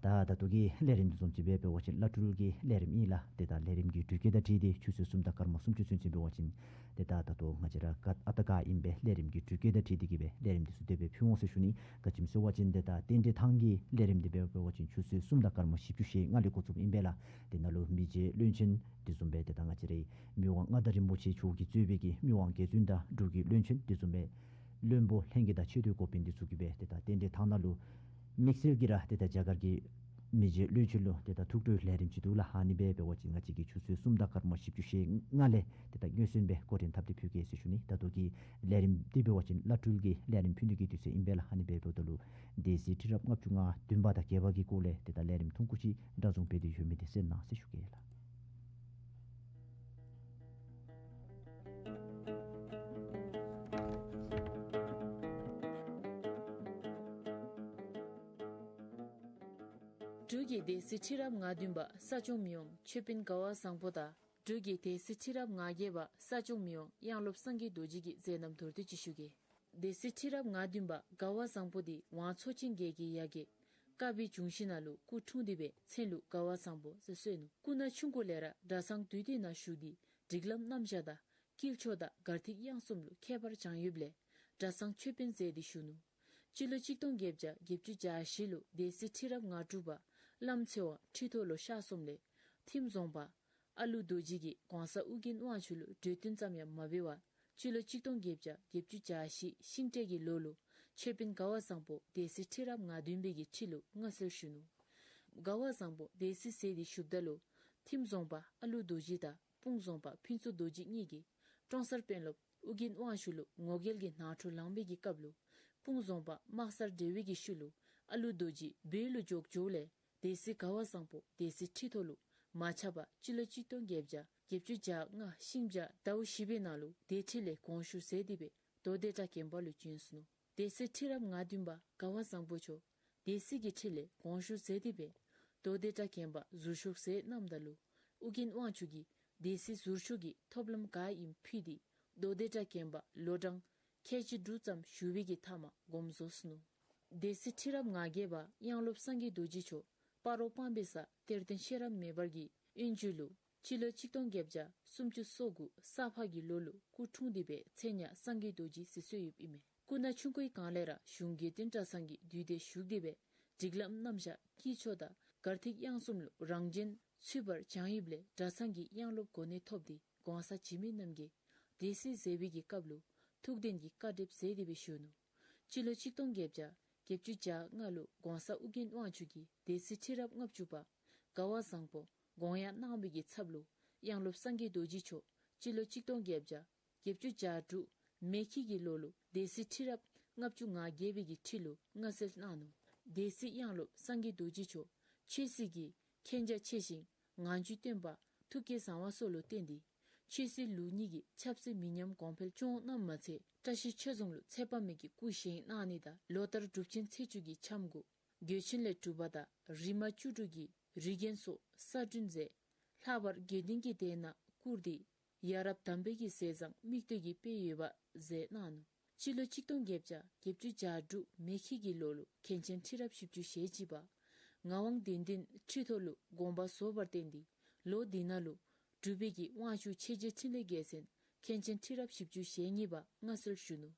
ད་ད་ལྟོ་གི་ལས་རིམ་འདི་བཟུམ་ཅིག་སྦེ་འབད་བ་ཅིན་བླ་སྤྲུལ་གྱི་ལས་རིམ་ཨིན་ལགས། ཏེ་ད་ལས་རིམ་གྱི་དུས་སྐབས་དང་འཁྲིལ་ཏེ་ཆུ་ཚོད་གསུམ་དང་སྐར་མ་སུམ་ཅུ་ཚུན་ཚོད་འབད་བ་ཅིན་ཏེ་ད་ད་ལྟོ་ང་བཅས་ར་ག་ཨ་རྟག་ག་ཨིན་པས། ལས་རིམ་གྱི་དུས་སྐབས་དང་འཁྲིལ་ཏེ་གི་སྦེ་ལས་རིམ་འདི་ཚུ་དེ་སྦེ་ཕུལ་འོང་ཟེར་ཞུ་ནི། ག་ཅི་སྨོ་ཟེར་བ་ཅིན་ཏེ་ད་རྟེན་འབྲེལ་ཐང་གི་ལས་རིམ་འདི་འབད་བ་ཅིན་ཆུ་ཚོད་གསུམ་དང་སྐར་མ་བཞི་བཅུ་ཞེ་ལྔ་ལས་འགོ་བཙུགསཔ་ཨིན་པས་ལགས། དེ་ནང་ལུ་མི་རྗེ་བློན་ཆེན་དེ་བཟུམ་སྦེ་ཏེ་ད་ང་བཅས་རའི་མི་དབང་མངའ་བདག་རིན་པོ་ཆེ་མཆོག་གིས་གཙོས་པའི་གི་མི་དབང་རྒྱལ་བཙུན་དང་འབྲུག་གི་བློན་ཆེན་དེ་བཟུམ་སྦེ་བློན་པོ་ལྷན་རྒྱས་དང་ཆེ་མཐོའི་འགོ་དཔོན་འདི་ཚུ་གིས་སྦེ་ཏེ་ད་རྟེན་འབྲེལ་ཐང་ནང་ལུ་དམིགས་བསལ་གྱིས་ར་ཏེ་ད་རྒྱ་གར་གྱི་མི་རྗེ་བློན་ཆེན་ལུ་ཏེ་ད་ཐུགས་སྤྲོའི་ལས་རིམ་ཅིག་འདུག་ལགས། ཨ་ནི་སྦེ་འབད་བ་ཅིན་ང་བཅས་ཀྱིས་ཆུ་ཚོད་གསུམ་དང་སྐར་མ་བཞི་བཅུ་ཞེ་ལྔ་ལས་ཏེ་ད་སྔོན་སོན་སྦེ་འགོ་འདྲེན་འཐབ་སྟེ་ཕུལ་གེ་ཟེར་ཞུ་ནི། ད་ལྟོ་གི་ལས་རིམ་འདི་འབད་བ་ཅིན་བླ་སྤྲུལ་གྱི་ལས་རིམ་ཕུལ་ནི་གི་དུས་ཚོད་ཨིན་པས་ལགས། ཨ་ནི་སྦེ་འབདཝ་ད་ལུ་སྡེ་སྲིད་ཁྲི་རབས་ལྔ་བཅུ་ང་བདུན་པ་དང་བརྒྱད་པ་གི་སྐོར་ལས་ཏེ་ད་ལས་རིམ་ཐུང་ཀུ་ཅིག་སྒྲ་བཟུང་འབད་དེ་ཡོད་མི་འདི་གསན་གནང་ཟེར་ཞུ་གེ་ལགས། འབྲུག་གི་སྡེ་སྲིད་ཁྲི་རབས་ང་བདུན་པ་ས་སྐྱོང་མི་དབང་ཆོས་དཔོན་དགའ་བ་བཟང་པོ་དང་འབྲུག་གི་སྡེ་སྲིད་ཁྲི་རབས་ང་བརྒྱད་པ་ས་སྐྱོང་མི་དབང་དབྱངས་སློབ་སངས་རྒྱས་རྡོ་རྗེ་གི་མཛད་རྣམ་མདོར་བསྡུས་ཅིག་ཞུ་གེ། སྡེ་སྲིད་ཁྲི་རབས་ང་བདུན་པ་དགའ་བ་བཟང་པོ་འདི་ཝང་ཚོ་ཆེན་བརྒྱད་ཀྱི་ཡ་གྱལ་ཀ་བི་འབྱུང་བཞི་ནང་ལུ་སྐུ་འཁྲུངས་ཏེ་སྦེ་མཚན་ལུ་དགའ་བ་བཟང་པོ་ཟེར་གསོལ་ནུག། སྐུ་ན་ཆུང་ཀུ་ལས་ར་གྲྭ་ཚང་འདུས་སྡེ་ནང་ཞུགས་ཏེ་སྒྲིག་ལམ་རྣམ་གཞག་དང་དཀྱིལ་ཆོག་དང་གར་ཐིག་དབྱངས་གསུམ་ལུ་མཁས་པར་སྦྱངས་ཡོདཔ་ལས་གྲྭ་ཚང་ཆོས་དཔོན་མཛད་དེ་བཞུགས་ནུག། སྤྱི་ལོ་གཅིག་སྟོང་བརྒྱད་བརྒྱ་བརྒྱད་ཅུ་གྱ་བཞི་ལུ་སྡེ་སྲིད་ཁྲི་རབས་ང་དྲུག་པ་བླམ་ཚེ་དབང་ཁྲི་ཐོག་ལུ་གཤགས་སོངམ་ལས་ཐིམ་རྫོང་པ་ཨ་ལུ་རྡོ་རྗེ་གིས་གོང་ས་ཨོ་རྒྱན་དབང་ཕྱུག་ལུ་གྲོས་བསྟུན་ཙམ་ཡང་མ་འབད་བར་སྤྱི་ལོ་གཅིག་སྟོང་བརྒྱད་བརྒྱ་བརྒྱད་ཅུ་གྱ་བཞི་ཤིང་སྤྲེལ་གྱི་ལོ་ལུ་ཆོས་དཔོན་དགའ་བ་བཟང་པོ་སྡེ་སྲིད་ཁྲི་རབས་ང་བདུན་པའི་གི་ཁྲི་ལུ་མངའ་གསོལ་ཞུ་ནུག། དགའ་བ་བཟང་པོ་སྡེ་སྲིད་མཛད་དེ་བཞུགསཔ་ད་ལུ་ཐིམ་རྫོང་པ་ཨ་ལུ་རྡོ་རྗེ་དང་སྤུངས་རྫོང་པ་ཕུན་ཚོགས་རྡོ་རྗེ་གཉིས་ཀྱིས་ཀྲོང་གསར་དཔོན་སློབ་ཨོ་རྒྱན་དབང་ཕྱུག་ལུ་ངོ་རྒོལ་གྱི་ནང་འཁྲུག་ལངས་པའི་གི་སྐབས་ལུ་སྤུངས་རྫོང་པ་དམག་སར་བྲོས་པའི་གི་ཤུལ་ལུ་ཨ་ལུ་རྡོ་རྗེ་བོད་ལུ་བྱོག་འགྱོཝ་ལས་སྡེ་སྲིད་དགའ་བ་བཟང་པོ་སྡེ་སྲིད་ཁྲི་ཐོག་ལུ་མ་ཆགས་པར་སྤྱི་ལོ་གཅིག་སྟོང་བརྒྱད་བརྒྱ་བརྒྱད་ཅུ་གྱ་ལྔ་ཤིང་བྱ་ཟླཝ་བཞི་པའི་ནང་ལུ་སྡེ་ཁྲི་ལས་དགོངས་ཞུ་མཛད་དེ་སྦེ་མདོ་སྡེ་གྲྭ་དགོན་པ་ལུ་བྱོན་སོ་ནུག། སྡེ་སྲིད་ཁྲི་རབས་ང་བདུན་པ་དགའ་བ་བཟང་པོ་མཆོག་སྡེ་སྲིད་ཀྱི་ཁྲི་ལས་དགོངས་ཞུ་མཛད་དེ་སྦེ་མདོ་སྡེ་གྲྭ་དགོན་པ་ཟུར་བཞུགས་མཛད་གནངམ་ད་ལུ་ཨོ་རྒྱན་དབང་ཕྱུག་གིས་སྡེ་སྲིད་ཟུར་བཞུགས་ཀྱི་ཐོབ་ལམ་ག་ཨིནམ་ཕུལ་ཏེ་མདོ་སྡེ་གྲྭ་དགོན་པ་ལོ་གྲངས་ཁལ་གཅིག་དྲུག་ཙམ་བཞུགས་པའི་གི་མཐའ་མ་དགོངས་རྫོགས་སོ་ནུག། སྡེ་སྲིད་ཁྲི་རབས་ང་བརྒྱད་པ་དབྱངས་སློབ་སངས་རྒྱས་རྡོ་རྗེ་མཆོག་སྤ་རོ་སྤང་སྦིས་ས་གཏེར་སྟོན་ཤེས་རབ་མེ་འབར་གྱི་དབོན་ཇི་ལུ་སྤྱི་ལོ་གཅིག་སྟོང་བརྒྱད་བརྒྱ་སུམ་ཅུ་སོ་དགུ་ས་ཕག་གི་ལོ་ལུ་སྐུ་འཁྲུངས་ཏེ་སྦེ་མཚན་ཡང་སངས་རྒྱས་རྡོ་རྗེ་ཟེར་གསོལ་ཡོདཔ་ཨིན་མས། སྐུ་ན་ཆུང་ཀུའི་སྒང་ལས་ར་གཞུང་དགེ་འདུན་གྲྭ་ཚང་གི་འདུས་སྡེ་ཞུགས་ཏེ་སྦེ་སྒྲིག་ལམ་རྣམ་གཞག་དཀྱིལ་ཆོག་དང་གར་ཐིག་དབྱངས་གསུམ་ལུ་རང་བྱོན་ཚུད་པར་སྦྱངས་ཡོདཔ་ལས་གྲྭ་ཚང་གི་དབྱངས་སློབ་གོ་གནས་ཐོབ་སྟེ་གོང་ས་འཇིགས་མེད་རྣམ་རྒྱལ་སྡེ་སྲིད་མཛད་པའི་གི་སྐབས་ལུ་ཐུགས་འདུན་གྱི་བཀའ་གྲབས་མཛད་དེ་སྦེ་བཞུགས་ནུག། སྤྱི་ལོ་གཅིག་སྟོང་བརྒྱད་བརྒྱ་བརྒྱད་ཅུ་གྱ་ལྔ་ལུ་གོང་ས་ཨོ་རྒྱན་དབང་ཕྱུག་གིས་སྡེ་སྲིད་ཁྲི་རབས་ལྔ་བཅུ་པ་དགའ་བ་བཟང་པོ་དགོངས་ཡངས་གནང་བའི་གི་ཚབ་ལུ་དབྱངས་སློབ་སངས་རྒྱས་རྡོ་རྗེ་མཆོག་སྤྱི་ལོ་གཅིག་སྟོང་བརྒྱད་བརྒྱ་བརྒྱད་ཅུ་གྱ་དྲུག་མེ་ཁྱི་གི་ལོ་ལུ་སྡེ་སྲིད་ཁྲི་རབས་ལྔ་བཅུ་ང་བརྒྱད་པའི་གི་ཁྲི་ལུ་མངའ་གསོལ་གནང་ནུག། སྡེ་སྲིད་དབྱངས་སློབ་སངས་རྒྱས་རྡོ་རྗེ་མཆོག་ཆོས་སྲིད་ཀྱི་མཁྱེན་རྒྱ་ཆེ་ཞིང་ངང་ཚུལ་སྟོན་པ་ཐུགས་བསྐྱེད་བཟང་བ་སོགས་ལུ་བརྟེན་ཏེ་ཆོས་སྲིད་ལུགས་གཉིས་ཀྱི་ཆབ་སྲིད་མི་ཉམས་གོང་འཕེལ་བྱུང་གནངམ་མ་ཚད་བཀྲ་ཤིས་ཆོས་རྫོང་ལུ་ཚེ་དཔག་མེད་ཀྱི་སྐུ་བཞེངས་གནང་ནི་དང་ལོ་ལྟར་སྒྲུབ་ཆེན་ཚེས་བཅུ་གི་འཆམ་གོས་གོས་ཆེན་ལས་གྲུབ་པ་དང་རིག་མ་བཅུ་དྲུག་གི་རིགས་རྒྱན་སོགས་གསར་སྐྲུན་མཛད། ལྷག་པར་དགེ་འདུན་གྱི་སྡེ་ནང་བཀུར་སྟི་ཡ་རབས་དམ་པའི་གི་ཟས་གཙང་མིག་ལྟོས་ཀྱིས་སྤེལ་ཡོདཔ་མཛད་གནང་ནུག། སྤྱི་ལོ་གཅིག་སྟོང་བརྒྱད་བརྒྱ་བརྒྱད་ཅུ་གྱ་དྲུག་མེ་ཁྱི་གི་ལོ་ལུ་མཁན་ཆེན་ཁྲི་རབས་བཞི་བཅུ་ཞེ་གཅིག་པ་ངག་དབང་བདེ་ལྡན་ཁྲི་ཐོག་ལུ་དགོངས་པ་རྫོགས་པར་བརྟེན་ཏེ་ལོ་འདི་ནང་ལུ་འབྲུག་པའི་གི་དབང་ཕྱུག་ཆོས་རྗེ་འཕྲིན་ལས་རྒྱལ་མཚན་མཁན་ཆེན་ཁྲི་རབས་བཞི་བཅུ་ཞེ་གཉིས་པ་མངའ་གསོལ་ཞུ་ནུག།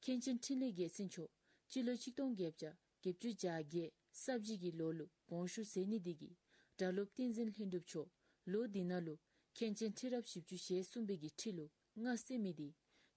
མཁན་ཆེན་འཕྲིན་ལས་རྒྱལ་མཚན་མཆོག་སྤྱི་ལོ་གཅིག་སྟོང་བརྒྱད་བརྒྱ་བརྒྱད་ཅུ་གྱ་བརྒྱད་ས་བྱི་གི་ལོ་ལུ་དགོངས་ཞུ་མཛད་ནི་འདི་གིས་གྲྭ་སློབ་བསྟན་འཛིན་ལྷུན་གྲུབ་མཆོག་ལོ་འདི་ནང་ལུ་མཁན་ཆེན་ཁྲི་རབས་བཞི་བཅུ་ཞེ་གསུམ་པའི་གི་ཁྲི་ལུ་མངའ་གསོལ་མི་འདི་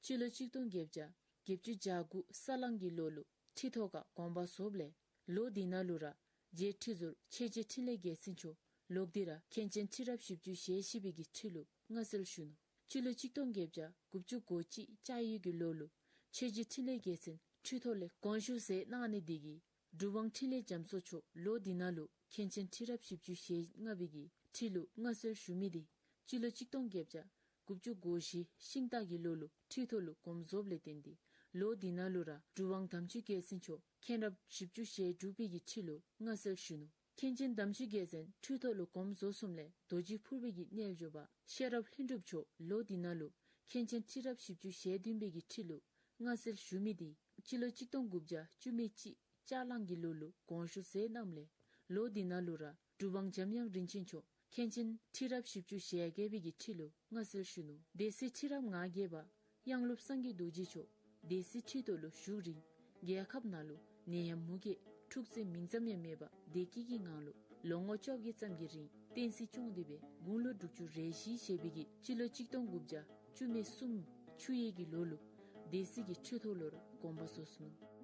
སྤྱི་ལོ་གཅིག་སྟོང་བརྒྱད་བརྒྱ་བརྒྱད་ཅུ་གྱ་དགུ་ས་གླང་གི་ལོ་ལུ་ཁྲི་ཐོག་ཁར་དགོངས་པ་རྫོགསཔ་ལས་ལོ་འདི་ནང་ལུ་ར་རྗེ་ཁྲི་ཟུར་ཆོས་རྗེ་འཕྲིན་ལས་རྒྱལ་མཚན་མཆོག་ལོག་སྟེ་ར་མཁན་ཆེན་ཁྲི་རབས་བཞི་བཅུ་ཞེ་བཞི་པའི་གི་ཁྲི་ལུ་མངའ་གསོལ་ཞུ་ནུག། སྤྱི་ལོ་གཅིག་སྟོང་བརྒྱད་བརྒྱ་དགུ་བཅུ་གོ་གཅིག་ལྕགས་ཡོས་ཀྱི་ལོ་ལུ་ཆོས་རྗེ་འཕྲིན་ལས་རྒྱལ་མཚན་ཁྲི་ཐོག་ལས་དགོངས་ཞུ་མཛད་གནང་ནི་འདི་གིས་གྲུབ་དབང་འཕྲིན་ལས་རྒྱ་མཚོ་མཆོག་ལོ་འདི་ནང་ལུ་མཁན་ཆེན་ཁྲི་རབས་བཞི་བཅུ་ཞེ་ལྔ་པའི་གི་ཁྲི་ལུ་མངའ་གསོལ་ཞུ་མི་འདི་སྤྱི་ལོ་གཅིག་སྟོང་བརྒྱད་བརྒྱ་དགུ་བཅུ་གོ་བཞི་ཤིང་སྟག་གི་ལོ་ལུ་ཁྲི་ཐོག་ལུ་དགོངས་རྫོགསཔ་ལས་བརྟེན་ཏེ་ལོ་འདི་ནང་ལུ་ར་གྲུབ་དབང་དམ་ཆོས་རྒྱལ་མཚན་མཆོག་མཁན་རབས་བཞི་བཅུ་ཞེ་དྲུག་པའི་གི་ཁྲི་ལུ་མངའ་གསོལ་ཞུ་ནུག། མཁན་ཆེན་དམ་ཆོས་རྒྱལ་མཚན་ཁྲི་ཐོག་ལུ་དགོངས་རྫོགས་སོངམ་ལས་རྡོ་རྗེ་ཕུར་པའི་གི་རྣལ་འབྱོར་པ་ཤེས་རབ་ལྷུན་གྲུབ་མཆོག་ལོ་འདི་ནང་ལུ་ མཁན་ཆེན་ཁྲི་རབས་བཞི་བཅུ་ཞེ་བདུན་པའི་གི་ཁྲི་ལུ་མངའ་གསོལ་ཞུ་མི་འདི་སྤྱི་ལོ་གཅིག་སྟོང་དགུ་བརྒྱ་བཅུ་མེད་གཅིག་ལྕགས་གླང་གི་ལོ་ལུ་དགོངས་ཞུ་མཛད་གནངམ་ལས་ལོ་འདི་ནང་ལུ་ར་གྲུབ་དབང་འཇམ་དབྱངས་རིན་ཆེན་མཆོག་མཁན་ཆེན་ཁྲི་རབས་བཞི་བཅུ་ཞེ་བརྒྱད་པའི་གི་ཁྲི་ལུ་མངའ་གསོལ་ཞུ་ནུག། སྡེ་སྲིད་ཁྲི་རབས་ང་བརྒྱད་པ་དབྱངས་སློབ་སངས་རྒྱས་རྡོ་རྗེ་མཆོག་སྡེ་སྲིད་ཁྲི་ཐོག་ལུ་བཞུགས་རིང་རྒྱལ་ཁབ་ནང་ལུ་ནད་ཡམས་མུ་གེ་འཁྲུག་རྩོད་མིང་ཙམ་ཡང་མེད་པར་བདེ་སྐྱིད་ཀྱི་ངང་ལུ་ལོ་ངོ་བཅོ་བརྒྱད་ཙམ་གྱི་རིང་བསྟན་སྲིད་སྐྱོང་སྟེ་སྦེ་དགུང་ལོ་དྲུག་ཅུ་རེ་བཞི་བཞེས་པའི་གི་སྤྱི་ལོ་གཅིག་སྟོང་དགུ་བརྒྱ་བཅུ་མེད་གསུམ་ཆུ་ཡོས་ཀྱི་ལོ་ལུ་སྡེ་སྲིད་ཀྱི་ཁྲི་ཐོག་ལུ་ར་དགོངས་པ་རྫོགས་སོ་ནུག།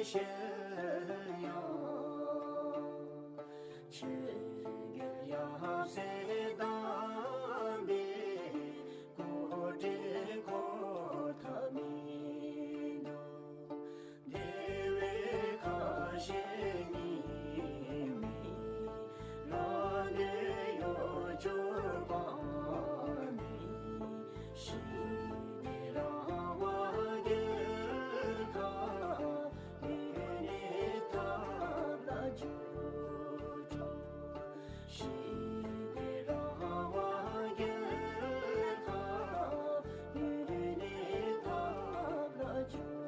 ཆོས་རྒྱལ་ཡབ་སྲས་དམ་པའི་སྐུ་དྲིན་འཁོར་མཐའ་མེད་དོ། དེ་བས་ཁ་ཞེ་གཉིས་མེད་ལ་ནི་གཡོ་སྒྱུ་སྤང་ནས། ཞི་བདེ་རང་དབང་རྒྱལ་ཁམས་ཡུན་གནས་ཐབས་ལ་བཅོལ་གྲོལ། ཞི་བདེ་རང་དབང་རྒྱལ་ཁམས་ཡུན་གནས་ཐབས་ལ་བཅོལ་གྲོལ།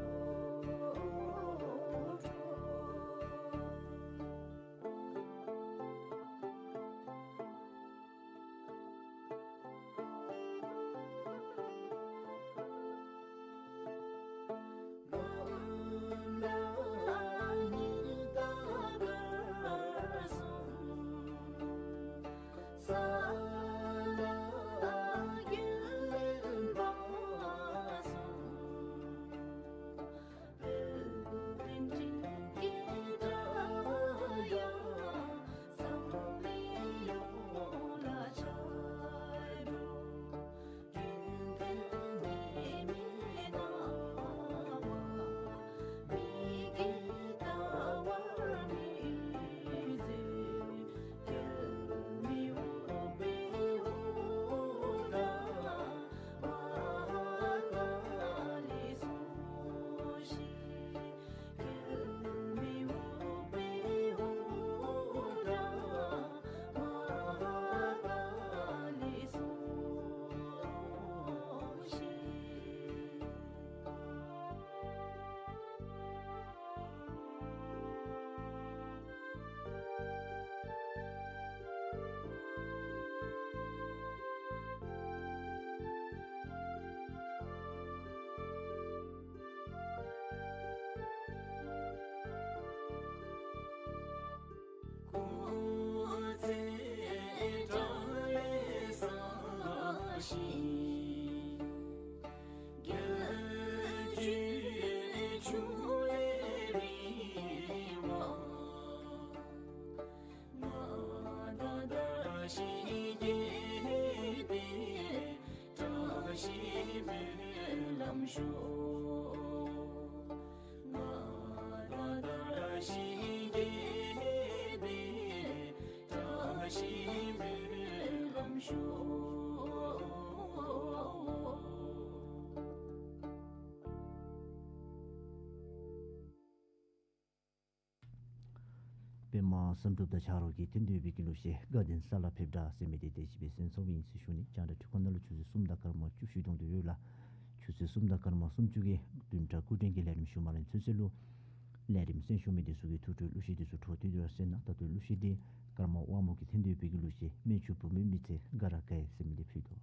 པདྨ་བསམ་གྲུབ་དང་ཆ་རོགས་ཀྱིས་འཐེན་འདོད་པའི་གི་གླུ་གཞས་དགའ་ལྡན་ས་ལ་ཕེབས་འདྲ་ཟེར་མི་འདི་དེ་ཅིག་སྦེ་གསན་སོང་ཡི་ཟེར་ཞུ་ནི། རྒྱང་བསྒྲགས་འཕྲུལ་ཁང་ནང་ལུ་ཆུ་ཚོད་གསུམ་དང་སྐར་མ་བཅུ་བཞི་གཏོང་དོ་ཡོད་ལགས། ཆུ་ཚོད་གསུམ་དང་སྐར་མ་སུམ་ཅུ་གི་བདུན་ཕྲག་སྐུ་དྲིན་གྱི་ལས་རིམ་ཞུ་མ་རན་ཚུན་ཚོད་ལུ་ལས་རིམ་གསན་ཞུ་མི་འདི་ཚུ་གིས་ཐུགས་སྤྲོའི་གླུ་གཞས་འདི་ཚུ་འཕྲོ་མཐུད་དེ་ར་གསན་གནང་། ད་ལྟོ་གླུ་གཞས་འདི་ཀརྨ་དབང་མོ་གིས་འཐེན་འདོད་པའི་གི་གླུ་གཞས་སྨན་ཆུང་བུ་མོའི་མི་ཚེ་དགའ་ར་དགའ་ཡི་ཟེར་མི་འདི་ཕུལ་དོ།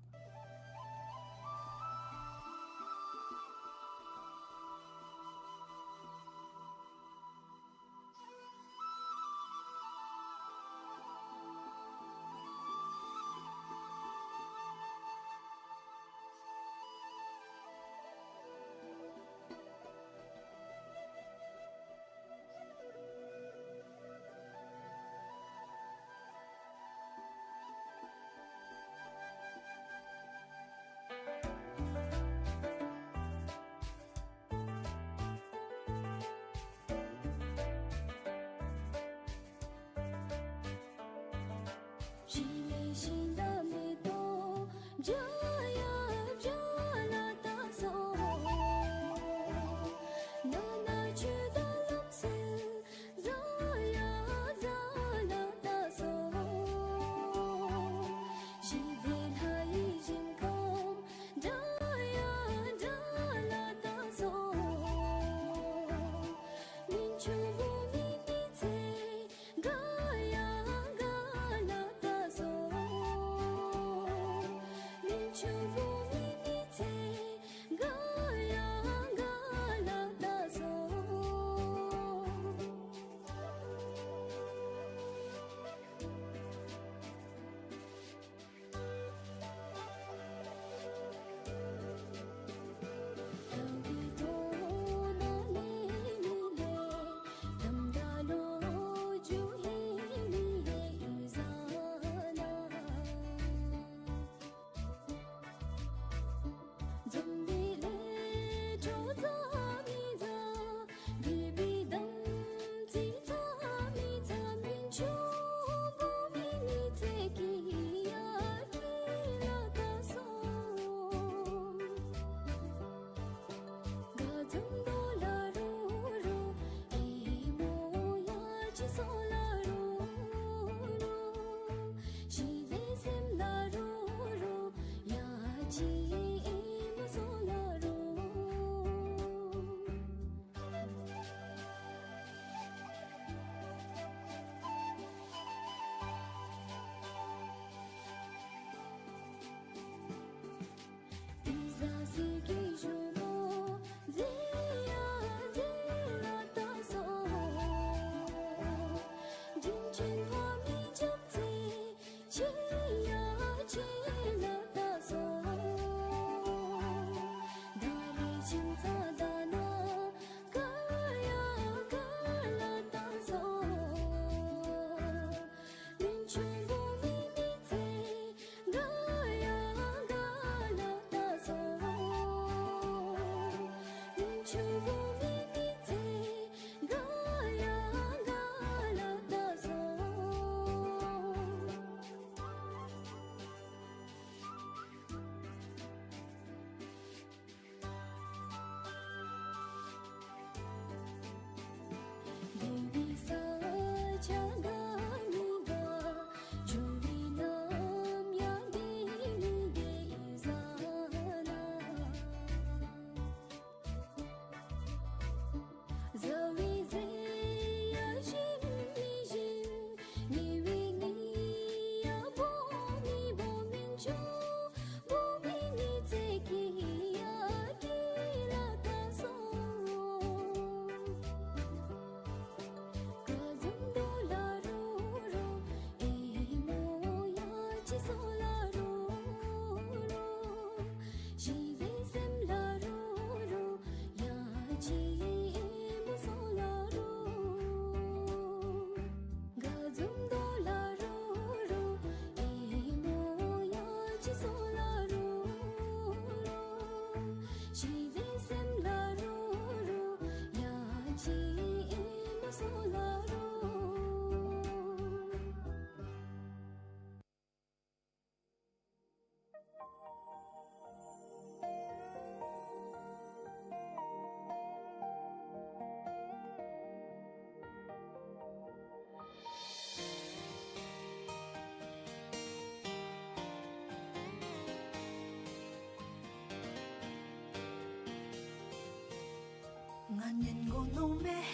ང་ཉན་དགོ་མནོ་མས།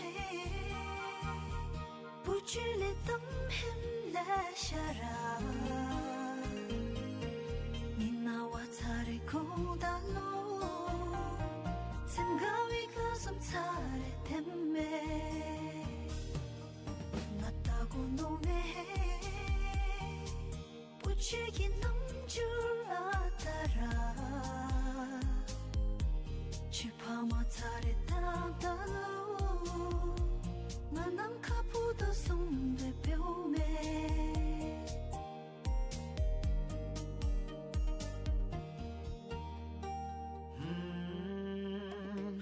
བུ་ཁྱོད་ལས་གཏམ་ཧེ་མ་ལེ་ཤ་ར། ངེའི་རྣ་བ་ཚར་རེ་གོ་ད་ལུ། སེམས་དགའ་བའི་དགའ་འཛུམ་ཚར་རེ་ཐོནམ་མས། ང་བལྟ་དགོ་མནོ་མས། བུ་ཁྱོད་ཀྱི་རྣམ་འགྱུར་ཨ་རྟག་ར། ཁྱོད་ཕ་མ་ཚར་རེ་བལྟཝ་ད་ལུ། ང་ནམ་མཁའ་འཕུར་དོ་བཟུམ་སྦེ་འབདཝ་མས། ཧུམ།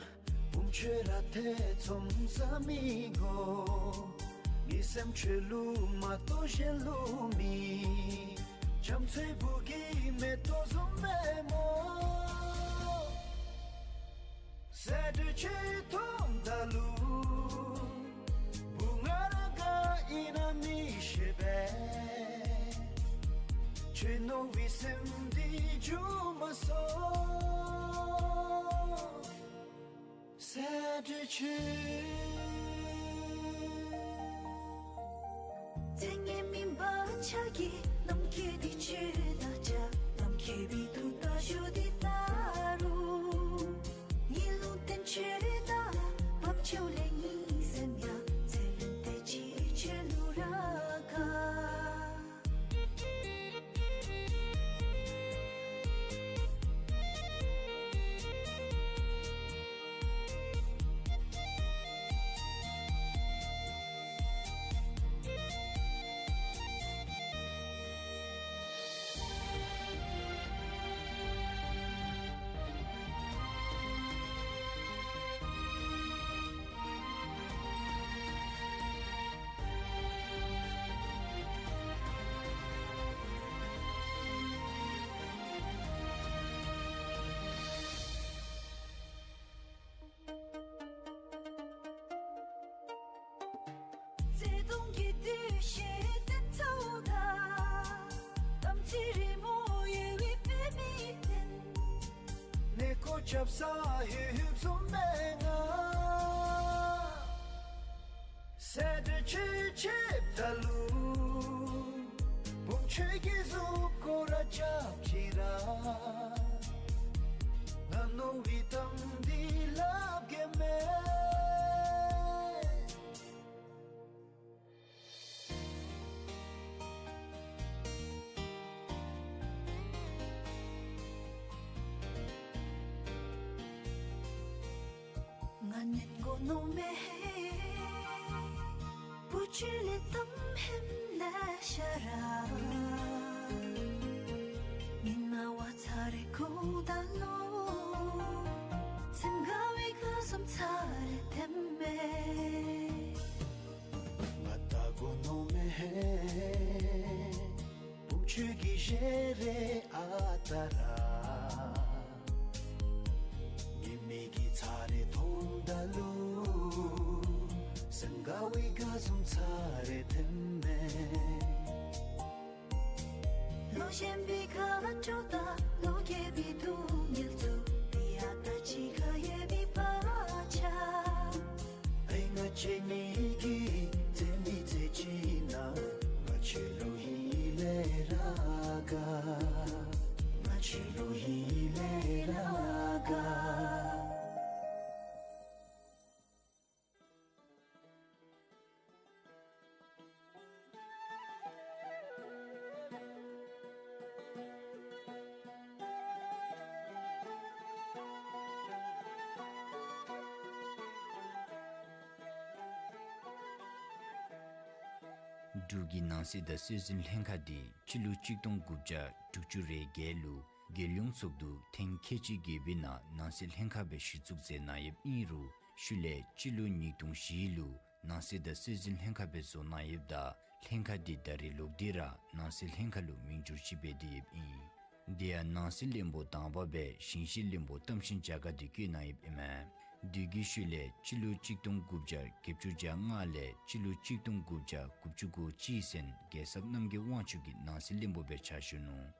བུམོ་ཁྱོད་ར་ཐེ་ཚོམ་ཟ་མི་དགོ། ངེའི་སེམས་ཁྱོད་ལུ་མ་གཏོགས་གཞན་ལུ་མེད། རྒྱ་མཚོའི་སྦུག་གི་མེ་ཏོག་བཟུམ་མས་སྨོ། སེ་འབྲས་ཁྱོད་མཐོངམ་ད་ལུ། བུ་ང་ར་ག་ཨིན་ན་མི་ཤེས་པས། ཁྱོད་མནོ་བའི་སེམས་འདི་འགྱུར་མ་སོང་། སེ་འབྲས་ཁྱོད། ཚེ་ངན་མིན་པ་ཆ་གི་ནམ་མཁའི་འདི་ཁྱོད་དང་འཇའ། ནམ་མཁའི་བི་དུ་ད་ཞུ་འདི་ད་རུང་། ངེའི་ལུང་བསྟན་ཁྱོད་དང་བབ་ཆོག་ལས་ངེའི་སེམས་ཡང་། ཚེ་ལུང་དེ་ཅིག་ཁྱོད་ལུ་ར་དགའ། བརྩེ་དུང་གི་འདུ་ཤེས་དེ་ཚུ་དང་། དམ་ཚིག་རི་མོ་ཡོལ་བའི་པདྨའི་སྟེང་། གནས་སྐོར་རྐྱབ་ས་ཧེ་ཧེ་བཟུམ་མས་ང་། སེ་འབྲས་ཁྱོད་ཆེབ་ད་ལུ། བུམོ་ཁྱོད་ཀྱི་གཟུགས་སྐུ་ར་རྐྱབ་ཅི་ར། ང་མནོ་བའི་གཏམ་འདི་སླབ་གེ་མས། ང་ཉན་དགོ་མནོ་མས། བུ་ཁྱོད་ལས་གཏམ་ཧེ་མ་ལེ་ཤ་ར། ངེའི་རྣ་བ་ཚར་རེ་གོཝ་ད་ལུ། སེམས་དགའ་བའི་དགའ་འཛུམ་ཚར་རེ་ཐོནམ་མས། ང་བལྟ་དགོ་མནོ་མས། བུམོ་ཁྱོད་ཀྱི་ཞལ་རས་ཨ་རྟག་ར། ངེའི་མིག་གིས་ཚར་རེ་མཐོངམ་ད་ལུ། སེམས་དགའ་བའི་དགའ་འཛུམ་ཚར་རེ་ཐོནམ་མས། ལོ་གཞོན་པའི་ཁ་དྲོ་དང་ལོ་རྒས་པའི་སྡུག་བསྔལ་ཚུ་འདི་ཨ་རྟག་ཅིག་ཁར་ཡལ་བའི་བར་ཆ། ཨའི་ང་བཅས་གཉིས་ཀྱི་རྩེདམོ་རྩེ་ཅིག་ན། ང་ཁྱོད་ལུ་ཧེ་ལས་ར་དགའ། ང་ཁྱོད་ལུ་ཧེ་ལས་ར་དགའ། འབྲུག་གི་ནང་སྲིད་དང་སྲོལ་འཛིན་ལྷན་ཁག་འདི་སྤྱི་ལོ་གཅིག་སྟོང་དགུ་བརྒྱ་དྲུག་ཅུ་རེ་བརྒྱད་ལུ་རྒྱལ་ཡོངས་ཚོགས་འདུ་ཐེངས་ཁལ་གཅིག་བརྒྱད་པའི་ནང་ནང་སྲིད་ལྷན་ཁག་སྦེ་གཞི་བཙུགས་མཛད་གནང་ཡོདཔ་ཨིན་རུང་ ཤུལ་ལས་སྤྱི་ལོ་ཉིས་སྟོང་བཞི་ལུ་ནང་སྲིད་དང་སྲོལ་འཛིན་ལྷན་ཁག་སྦེ་བཟོ་གནང་ཡོདཔ་ད་ལྷན་ཁག་འདི་ད་རེས་ལོག་སྟེ་ར་ནང་སྲིད་ལྷན་ཁག་ལུ་མིང་བསྒྱུར་ཅིག་འབད་དེ་ཡོདཔ་ཨིན། དེ་ཡང་ནང་སྲིད་བློན་པོ་དང་པ་སྦེ་ཞིང་གཤེགས་བློན་པོ་གཏམ་ཤིང་རྒྱ་གར་འདི་བསྐོས་གནང་ཡོདཔ་ཨིན་མས། དེ་གི་ཤུལ་ལས་སྤྱི་ལོ་གཅིག་སྟོང་དགུ་བརྒྱ་བརྒྱད་ཅུ་གྱ་ལྔ་ལས་སྤྱི་ལོ་གཅིག་སྟོང་དགུ་བརྒྱ་དགུ་བཅུ་གོ་གཅིག་ཚུན་རྒྱལ་ཚབ་རྣམ་རྒྱལ་དབང་ཕྱུག་གིས་ནང་སྲིད་བློན་པོ་སྦེ་ཕྱག་ཞུ་ནུག།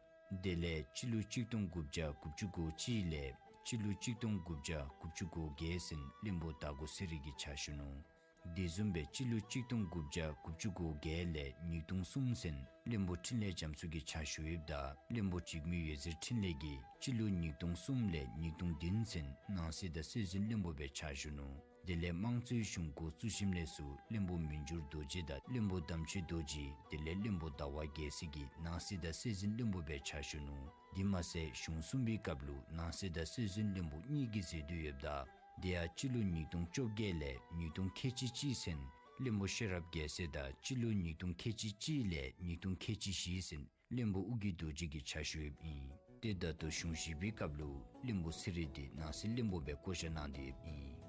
དེ་ལས་སྤྱི་ལོ་གཅིག་སྟོང་དགུ་བརྒྱ་དགུ་བཅུ་གོ་གཅིག་ལས་སྤྱི་ལོ་གཅིག་སྟོང་དགུ་བརྒྱ་དགུ་བཅུ་གོ་བརྒྱད་ཚུན་བློན་པོ་དྭགས་པོ་ཚེ་རིང་གིས་ཕྱག་ཞུ་ནུག། དེ་བཟུམ་སྦེ་སྤྱི་ལོ་གཅིག་སྟོང་དགུ་བརྒྱ་དགུ་བཅུ་གོ་བརྒྱད་ལས་ཉིས་སྟོང་གསུམ་ཚུན་བློན་པོ་འཕྲིན་ལས་རྒྱ་མཚོ་གིས་ཕྱག་ཞུ་ཡོདཔ་ད་བློན་པོ་འཇིགས་མེད་འོད་ཟེར་འཕྲིན་ལས་ཀྱིས་སྤྱི་ལོ་ཉིས་སྟོང་གསུམ་ལས་ཉིས་སྟོང་བདུན་ཚུན་ནང་སྲིད་དང་སྲོལ་འཛིན་བློན་པོ་སྦེ་ཕྱག་ཞུ་ནུག། དེ་ལས་དམངས་གཙོའི་གཞུང་འགོ་བཙུགས་ཞིནམ་ལས་ཚུར་བློན་པོ་མི་འགྱུར་རྡོ་རྗེ་དང་བློན་པོ་དམ་ཆོས་རྡོ་རྗེ་དེ་ལས་བློན་པོ་ཟླ་བ་རྒྱལ་མཚན་གྱིས་ནང་སྲིད་དང་སྲོལ་འཛིན་བློན་པོ་སྦེ་ཕྱག་ཞུ་ནུག། དེ་མ་ཚད་གཞུང་གསུམ་པའི་སྐབས་ལུ་ནང་སྲིད་དང་སྲོལ་འཛིན་བློན་པོ་གཉིས་ཀྱི་རྫས་འདུས་ཡོདཔ་ད་དེ་ཡང་སྤྱི་ལོ་ཉིས་སྟོང་བཅོ་བརྒྱད་ལས་ཉིས་སྟོང་ཁལ་གཅིག་གཅིག་ཚུན་བློན་པོ་ཤེས་རབ་རྒྱལ་མཚན་དང་སྤྱི་ལོ་ཉིས་སྟོང་ཁལ་གཅིག་གཅིག་ལས་ཉིས་སྟོང་ཁལ་གཅིག་བཞི་ཚུན་བློན་པོ་ཨོ་རྒྱན་རྡོ་རྗེ་གིས་ཕྱག་ཞུ་ཡོདཔ་ཨིན། ཏེ་ད་ལྟོ་གཞུང་བཞི་པའི་སྐབས་ལུ་བློན་པོ་ཚེ་རིང་འདི་ནང་སྲིད་བློན་པོ་སྦེ་བསྐོ་བཞག་གནང་སྟེ་ཡོདཔ་ཨིན།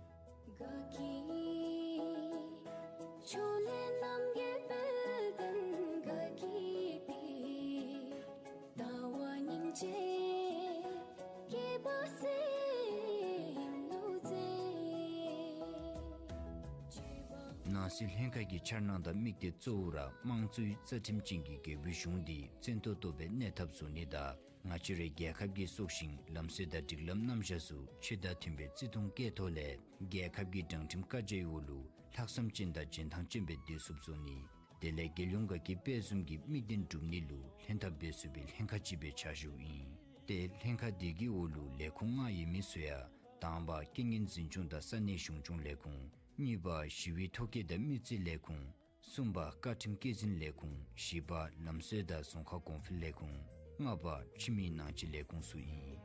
ནང་སྲིད་ལྷན་ཁག་གི་འཆར་སྣང་དང་དམིགས་གཏད་གཙོ་བོ་ར་དམངས་གཙོའི་རྩ་ཁྲིམས་ཅན་གྱི་རྒྱལ་པོའི་གཞུང་འདི་བཙན་ཏོག་ཏོ་སྦེ་གནས་ཐབས་བཟོ་ནི་དང་ང་བཅས་རའི་རྒྱལ་ཁབ་ཀྱི་སྲོག་ཤིང་ལམ་སྲོལ་དང་སྒྲིག་ལམ་རྣམ་གཞག་ཚུ་ཆོས་དང་མཐུན་པའི་བརྩི་མཐོང་བསྐྱེད་ཐོག་ལས་རྒྱལ་ཁབ་ཀྱི་དྲང་ཁྲིམས་བཀའ་རྒྱའི་འོག་ལུ་ལྷག་བསམ་ཅན་དང་འཇོན་ཐང་ཅན་སྦེ་སྡོད་ཚུགསཔ་བཟོ་ནི། དེ་ལས་རྒྱལ་ཡོངས་དགའ་སྐྱིད་དཔལ་འཛོམས་ཀྱི་དམིགས་དོན་སྒྲུབ་ནི་ལུ་ལྷན་ཐབས་འབད་ཚུགས་པའི་ལྷན་ཁག་ཅིག་སྦེ་ཕྱག་ཞུཝ་ཨིན། ཏེ་ལྷན་ཁག་འདི་གི་འོག་ལུ་ལས་ཁུངས་ལྔ་ཡོད་མི་ཚུ་ཡང་དང་པ་རྐྱེན་ངན་འཛིན་སྐྱོང་དང་ས་གནས་གཞུང་སྐྱོང་ལས་ཁུངས། གཉིས་པ་ཞི་བའི་ཐོ་བཀོད་དང་མི་རྩིས་ལས་ཁུངས། གསུམ་པ་བཀའ་ཁྲིམས་བཀོད་འཛིན་ལས་ཁུངས། བཞི་པ་ལམ་སྲོལ་དང་རྫོང་ཁ་གོང་འཕེལ་ལས་ཁུངས། ལྔ་པ་ཕྱི་མི་ནང་སྤྱི་ལས་ཁུངས་ཚུ་ཨིན།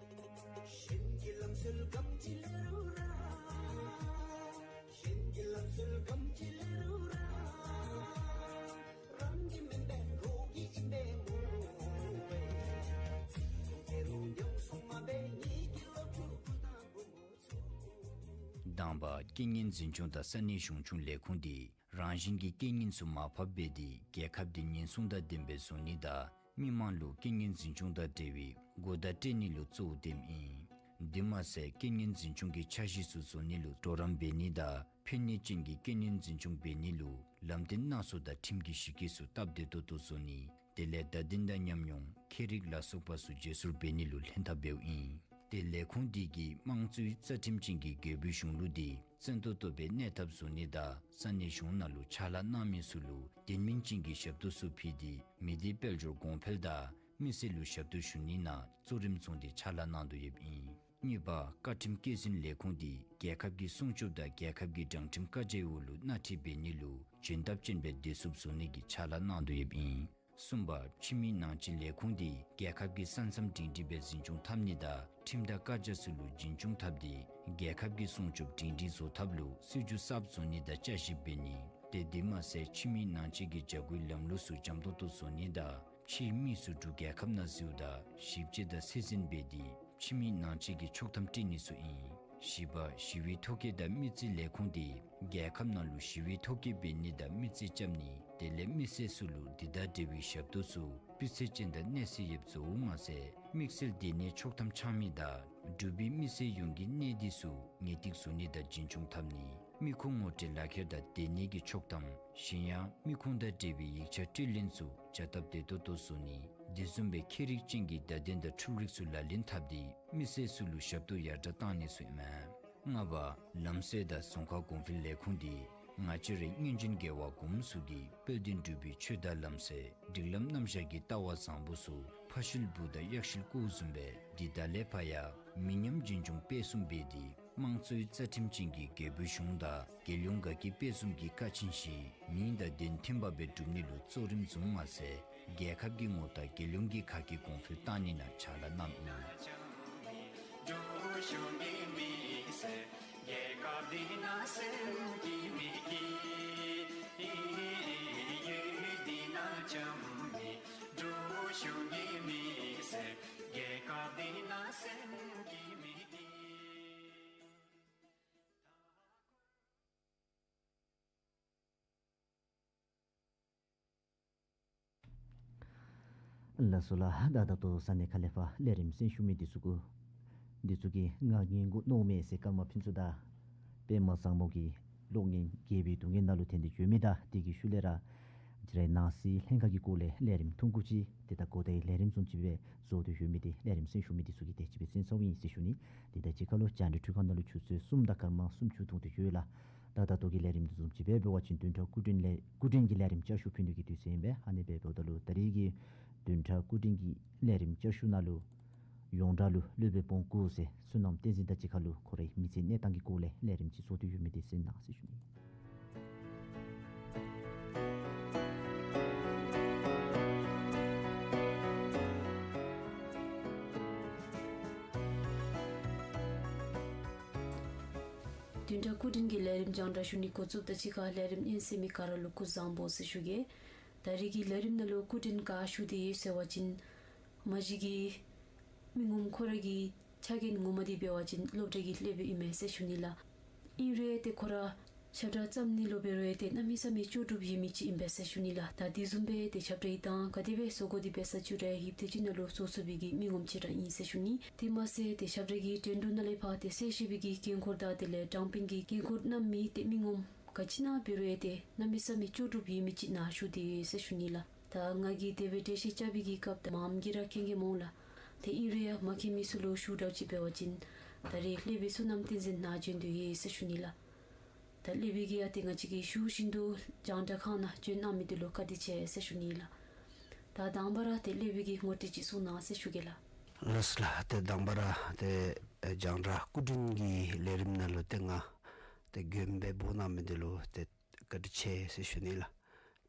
དང་པ་རྐྱེན་ངན་འཛིན་སྐྱོང་དང་ས་གནས་གཞུང་སྐྱོང་ལས་ཁུངས་འདི་རང་བཞིན་གྱི་རྐྱེན་ངན་ཚུ་མར་ཕབ་འབད་དེ་རྒྱལ་ཁབ་འདི་ཉེན་སྲུང་དང་ལྡནམ་སྦེ་བཟོ་ནི་དང་མི་མང་ལུ་རྐྱེན་ངན་འཛིན་སྐྱོང་དང་འབྲེལ་བའི་གོ་བརྡ་སྤྲོད་ནི་ལུ་གཙོ་བོ་བསྟནམ་ཨིན། དེ་མ་ཚད་རྐྱེན་ངན་འཛིན་སྐྱོང་གི་འཆར་གཞི་ཚུ་བཟོ་ནི་ལུ་གྲོགས་རམ་འབད་ནི་དང་ཕན་ནུས་ཅན་གྱི་རྐྱེན་ངན་འཛིན་སྐྱོང་འབད་ནི་ལུ་ལམ་སྟོན་སྣ་ཚོགས་དང་ཁྲིམས་ཀྱི་གཞི་བཀོད་ཚུ་སྟབས་བདེ་ཏོག་ཏོ་བཟོ་ནི། དེ་ལས་བརྡ་དོན་དང་ཉམས་མྱོང་ཁྱད་རིག་ལ་སོགས་པ་ཚུ་བརྗེ་སོར་འབད་ནི་ལུ་ལྷན་ཐབས་འབདཝ་ཨིན། ཏེ་ལས་ཁུངས་འདི་གིས་དམངས་གཙོའི་རྩ་ཁྲིམས་ཅན་གྱི་རྒྱལ་པོའི་གཞུང་ལུགས་འདི་བཙན་ཏོག་ཏོ་སྦེ་གནས་ཐབས་བཟོ་ནི་དང་ས་གནས་གཞུང་ནང་ལུ་ཕྱག་ལཱ་གནང་མི་ཚུ་ལུ་དོན་སྨིན་ཅན་གྱི་ཞབས་ཏོག་ཚུ་ཕུལ་ཏེ་མི་སྡེ་དཔལ་འབྱོར་གོང་འཕེལ་དང་མི་སེར་ལུ་ཞབས་ཏོག་ཞུ་ནི་ནང་གཙོ་རིམ་བཟུང་སྟེ་ཕྱག་ལཱ་གནང་དོ་ཡོདཔ་ཨིན། གཉིས་པ་བཀའ་ཁྲིམས་བཀོད་འཛིན་ལས་ཁུངས་འདི་རྒྱལ་ཁབ་ཀྱི་སྲུང་སྐྱོབ་དང་རྒྱལ་ཁབ་ཀྱི་དྲང་ཁྲིམས་བཀའ་རྒྱའི་འོག་ལུ་སྣ་ཁྲིད་འབད་ནི་ལུ་འཇོན་ཐང་ཅན་སྦེ་སྡོད་ཚུགསཔ་བཟོ་ནི་གི་ཕྱག་ལཱ་གནང་དོ་ཡོདཔ་ཨིན། གསུམ་པ་ཕྱི་མི་ནང་སྤྱི་ལས་ཁུངས་འདི་རྒྱལ་ཁབ་ཀྱི་ས་མཚམས་སྒྲིང་སྒྲིང་སྦེ་འཛིན་སྐྱོང་འཐབ་ནི་དང་ཁྲིམས་དང་བཀའ་རྒྱ་ཚུ་ལུ་འཛིན་སྐྱོང་འཐབ་སྟེ་རྒྱལ་ཁབ་ཀྱི་སྲུང་སྐྱོབ་སྒྲིང་སྒྲིང་བཟོ་ཐབས་ལུ་སྲིད་བྱུས་གསརཔ་བཟོ་ནི་དང་བསྐྱར་ཞིབ་འབད་ནི། ཏེ་དེ་མ་ཚད་ཕྱི་མི་ནང་སྤྱི་གི་བྱ་སྒོའི་ལམ་ལུགས་ཚུ་འཇམ་ཏོང་ཏོ་བཟོ་ནི་དང་ཕྱིའི་མི་ཚུ་འབྲུག་རྒྱལ་ཁབ་ནང་འཛུལཝ་ད་ཞིབ་དཔྱད་དང་ཚད་འཛིན་འབད་དེ་ཕྱི་མི་ནང་སྤྱི་གི་ཆོག་ཐམ་སྤྲོད་ནི་ཚུ་ཨིན། བཞི་པ་ཞི་བའི་ཐོ་བཀོད་དང་མི་རྩིས་ལས་ཁུངས་འདི་རྒྱལ་ཁབ་ནང་ལུ་ཞི་བའི་ཐོ་བཀོད་འབད་ནི་དང་མི་རྩིས་རྐྱབ་ནི་དེ་ལས་མི་སེར་ཚུ་ལུ་དེ་དང་འབྲེལ་བའི་ཞབས་ཏོག་ཚུ་སྤུས་ཚད་ཅན་དང་གནས་ཚད་ཡོདཔ་བཟོཝ་མ་ཚད་དམིགས་བསལ་སྡོད་གནས་ཆོག་ཐམ་འཆང་མི་དང་འབྲུག་པའི་མི་སེར་ཡོངས་ཀྱི་གནས་སྡུད་ཚུ་ངེས་ཏིག་བཟོ་ནི་དང་འཛིན་སྐྱོང་འཐབ་ནི། མི་ཁུངས་ངོ་སྤྲོད་ལག་ཁྱེར་དང་སྡོད་གནས་ཀྱི་ཆོག་ཐམ་གཞན་ཡང་མི་ཁུངས་དང་འབྲེལ་བའི་ཡིག་ཆ་སྤྲོད་ལེན་ཚུ་བྱ་སྟབས་བདེ་ཏོག་ཏོ་བཟོ་ནི། དེ་བཟུམ་སྦེ་ཁྱད་རིག་ཅན་གྱི་བརྡ་དོན་དང་འཕྲུལ་རིག་ཚུ་ལག་ལེན་འཐབ་སྟེ་མི་སེར་ཚུ་ལུ་ཞབས་ཏོག་ཡར་དྲག་གཏང་ནི་ཚུ་ཨིན་མས། ལྔ་པ་ལམ་སྲོལ་དང་རྫོང་ཁ་གོང་འཕེལ་ལས་ཁུངས་འདི་ང་བཅས་རའི་སྔོན་བྱོན་རྒྱལ་བ་གོངམ་ཚུ་གིས་དཔལ་ལྡན་འབྲུག་པའི་ཆོས་དང་ལམ་སྲོལ་སྒྲིག་ལམ་རྣམ་གཞག་གི་ལྟ་བ་བཟང་པོ་ཚུ་ཕ་ཤུལ་བུ་དང་གཡག་ཤུལ་ཀོཝ་བཟུམ་སྦེ་འདི་ད་ལས་ཕར་ཡང་མི་ཉམས་རྒྱུན་འཁྱོངས་སྤེལ་གསུམ་འབད་དེ་དམངས་གཙོའི་རྩ་ཁྲིམས་ཅན་གྱི་རྒྱལ་པོའི་གཞུང་དང་རྒྱལ་ཡོངས་དགའ་སྐྱིད་དཔལ་འཛོམས་ཀྱི་ཀ་ཆེན་བཞི་མིང་དང་དོན་མཐུནམ་སྦེ་སྒྲུབ་ནི་ལུ་གཙོ་རིམ་བཟུངམ་མ་ཚད་རྒྱལ་ཁབ་ཀྱི་ངོ་རྟགས་རྒྱལ་ཡོངས་ཀྱི་ཁ་སྐད་གོང་འཕེལ་གཏང་ནི་ནང་ཕྱག་ལཱ་གནངམ་ཨིན། ལགས་སོ་ལགས། ད་ད་ལྟོ་ས་གནས་ཁ་ལས་ཕར་ལས་རིམ་གསན་ཞུ་མི་འདི་ཚུ་གུ་འདི་ཚུ་གིས་ང་སྙན་གུ་མནོཝ་མས་ཟེར་སྐར་མ་ཕུན་ཚོགས་དང་པདྨ་བཟང་མོ་གིས་གློག་བརྙན་རྒས་པའི་སྡུག་བསྔལ་ནང་ལུ་ཐིམ་སྟེ་བཞུགས་མི་དང་དེ་གི་ཤུལ་ལས་ར་ང་བཅས་རའི་ནང་སྲིད་ལྷན་ཁག་གི་སྐོར་ལས་ལས་རིམ་ཐུང་ཀུ་ཅིག་ཏེ་ད་གོ་བརྡའི་ལས་རིམ་བཟུམ་ཅིག་སྦེ་བཟོ་སྟེ་བཞུགས་མི་འདི་ལས་རིམ་གསན་ཞུ་མི་འདི་ཚུ་གིས་དེ་ཅིག་སྦེ་གསན་ཚརཝ་ཨིན་ཟེར་ཞུ་ནི། ཏེ་ད་ཅི་ཁ་ལུ་རྒྱང་བསྒྲགས་འཕྲུལ་ཁང་ནང་ལུ་ཆུ་ཚོད་གསུམ་དང་སྐར་མ་སུམ་ཅུ་ཐུང་སྟེ་ཡོད་ལགས། ད་ད་ལྟོ་གི་ལས་རིམ་འདི་བཟུམ་ཅིག་སྦེ་འབད་བ་ཅིན་བདུན་ཕྲག་སྐུ་མགྲོན་ལས་སྐུ་མགྲོན་གྱི་ལས་རིམ་བསྐྱར་ཞུ་ཕུལ་ནི་གི་དུས་ཚོད་ཨིན་པས། ཨ་ནི་སྦེ་འབདཝ་ད་ལུ་ད་རིས་ཀྱི་བདུན་ཕྲག་སྐུ་མགྲོན་གྱི་ལས་རིམ་བསྐྱར་ཞུ་ནང་ལུ་ཡོངས་གྲགས་ལུ་སློབ་དཔོན་བོང་ཀུ་ཟེར་བསོད་ནམས་བསྟན་འཛིན་དང་གཅིག་ཁར་ལུ་ཁོ་རའི་མི་ཚེའི་གནས་སྟངས་ཀྱི་སྐོར་ལས་ལས་རིམ་ཅིག་བཟོ་སྟེ་ཡོད་མི་འདི་གསན་གནང་ཟེར་ཞུ་ནི། བདུན་ཕྲག་སྐུ་མགྲོན་གྱི་ལས་རིམ་རྒྱང་བསྒྲགས་ཞུ་ནི་འགོ་བཙུགསཔ་དང་གཅིག་ཁར་ལས་རིམ་ཉན་གསན་མི་ག་ར་ལུ་སྐུ་གཟུགས་བཟང་པོ་ཟེར་ཞུ་གེ། ད་རིས་ཀྱི་ལས་རིམ་ནང་ལུ་སྐུ་མགྲོན་ག་ཞུ་སྟེ་ཡོད་ཟེར་བ་ཅིན་མ་གཞི་གི་མི་ངོམ་ཁོ་ར་གི་ཆ་རྐྱེན་ངོ་མ་འདི་འབད་བ་ཅིན་སློབ་གྲྭ་གི་སློབ་དཔོན་ཨིན་མས་ཟེར་ཞུ་ནི་ལགས། ཨིན་རུང་ཏེ་ཁོ་ར་ཞབས་ཁྲ་བརྩམ་ནི་ལུ་འབད་རུང་ཏེ་གནམ་མེད་ས་མེད་ལྕོགས་གྲུབ་ཡོད་མི་ཅིག་ཨིན་པས་ཟེར་ཞུ་ནི་ལགས། ད་དེ་བཟུམ་སྦེ་ཏེ་ཞབས་ཁྲའི་དང་ག་དེ་སྦེ་བཟོ་དགོ་འདི་འབད་ས་ཅིག་རུང་ཡིབ་ཏེ་ཅིག་ནང་ལུ་བཟོ་ཚུགས་པའི་གི་མི་ངོམ་ཅིག་ར་ཨིན་ཟེར་ཞུ་ནི། དེ་མ་ཚད་ཏེ་ཞབས་ཁྲ་གི་འགྲན་བསྡུར་ནང་ལས་ཕར་ཏེ་གསལ་བཤད་པའི་གི་འགན་ཁུར་དང་དེ་ལས་དྲང་དཔོན་གྱི་འགན་ཁུར་བསྣམ་མི་ཏེ་མི་ངོམ་ག་ཅི་ནང་འབད་རུང་ཏེ་གནམ་མེད་ས་མེད་ལྕོགས་གྲུབ་ཡོད་མི་ཅིག་ནང་ཞུགས་ཏེ་ཡོད་ཟེར་ཞུ་ནི་ལགས། ད་ང་གིས་དེ་སྦེ་འགྲེལ་བཤད་རྐྱབ་པའི་གི་སྐབས་ད་མངམ་གིས་ར་མཁྱེན་གེ་སྨོ་ལགས། ཏེ་ཨིན་རུང་ཡང་མ་མཁྱེན་མི་ཚུ་ལུ་ཞུ་དགོཔ་ཅིག་འབད་བ་ཅིན་ད་རིས་སློབ་དཔོན་བསོད་ནམས་བསྟན་འཛིན་ནཱ་བྱོན་ཏེ་ཡོད་ཟེར་ཞུ་ནི་ལགས། ད་སློབ་དཔོན་གྱིས་ཡང་ཏེ་ང་བཅས་ཀྱིས་ཞུ་བཞིན་དུ་རྒྱང་བསྒྲགས་ཁང་ནང་བྱོན་གནང་མི་འདི་ལུ་བཀའ་དྲིན་ཆེ་ཟེར་ཞུ་ནི་ལགས། ད་དང་པ་ར་ཏེ་སློབ་དཔོན་གྱིས་ངོ་སྤྲོད་ཅིག་གསུང་གནང་ཟེར་ཞུ་གེ་ལགས། ལགས་སོ་ལགས། ཏེ་དང་པ་ར་ཏེ་ཨེ་རྒྱང་བསྒྲགས་སྐུ་མགྲོན་གྱི་ལས་རིམ་ནང་ལུ་ཏེ་ང་ཏེ་མགྱོནམ་སྦེ་འབོ་གནང་མི་འདི་ལུ་ཏེ་བཀའ་དྲིན་ཆེ་ཟེར་ཞུ་ནི་ལགས།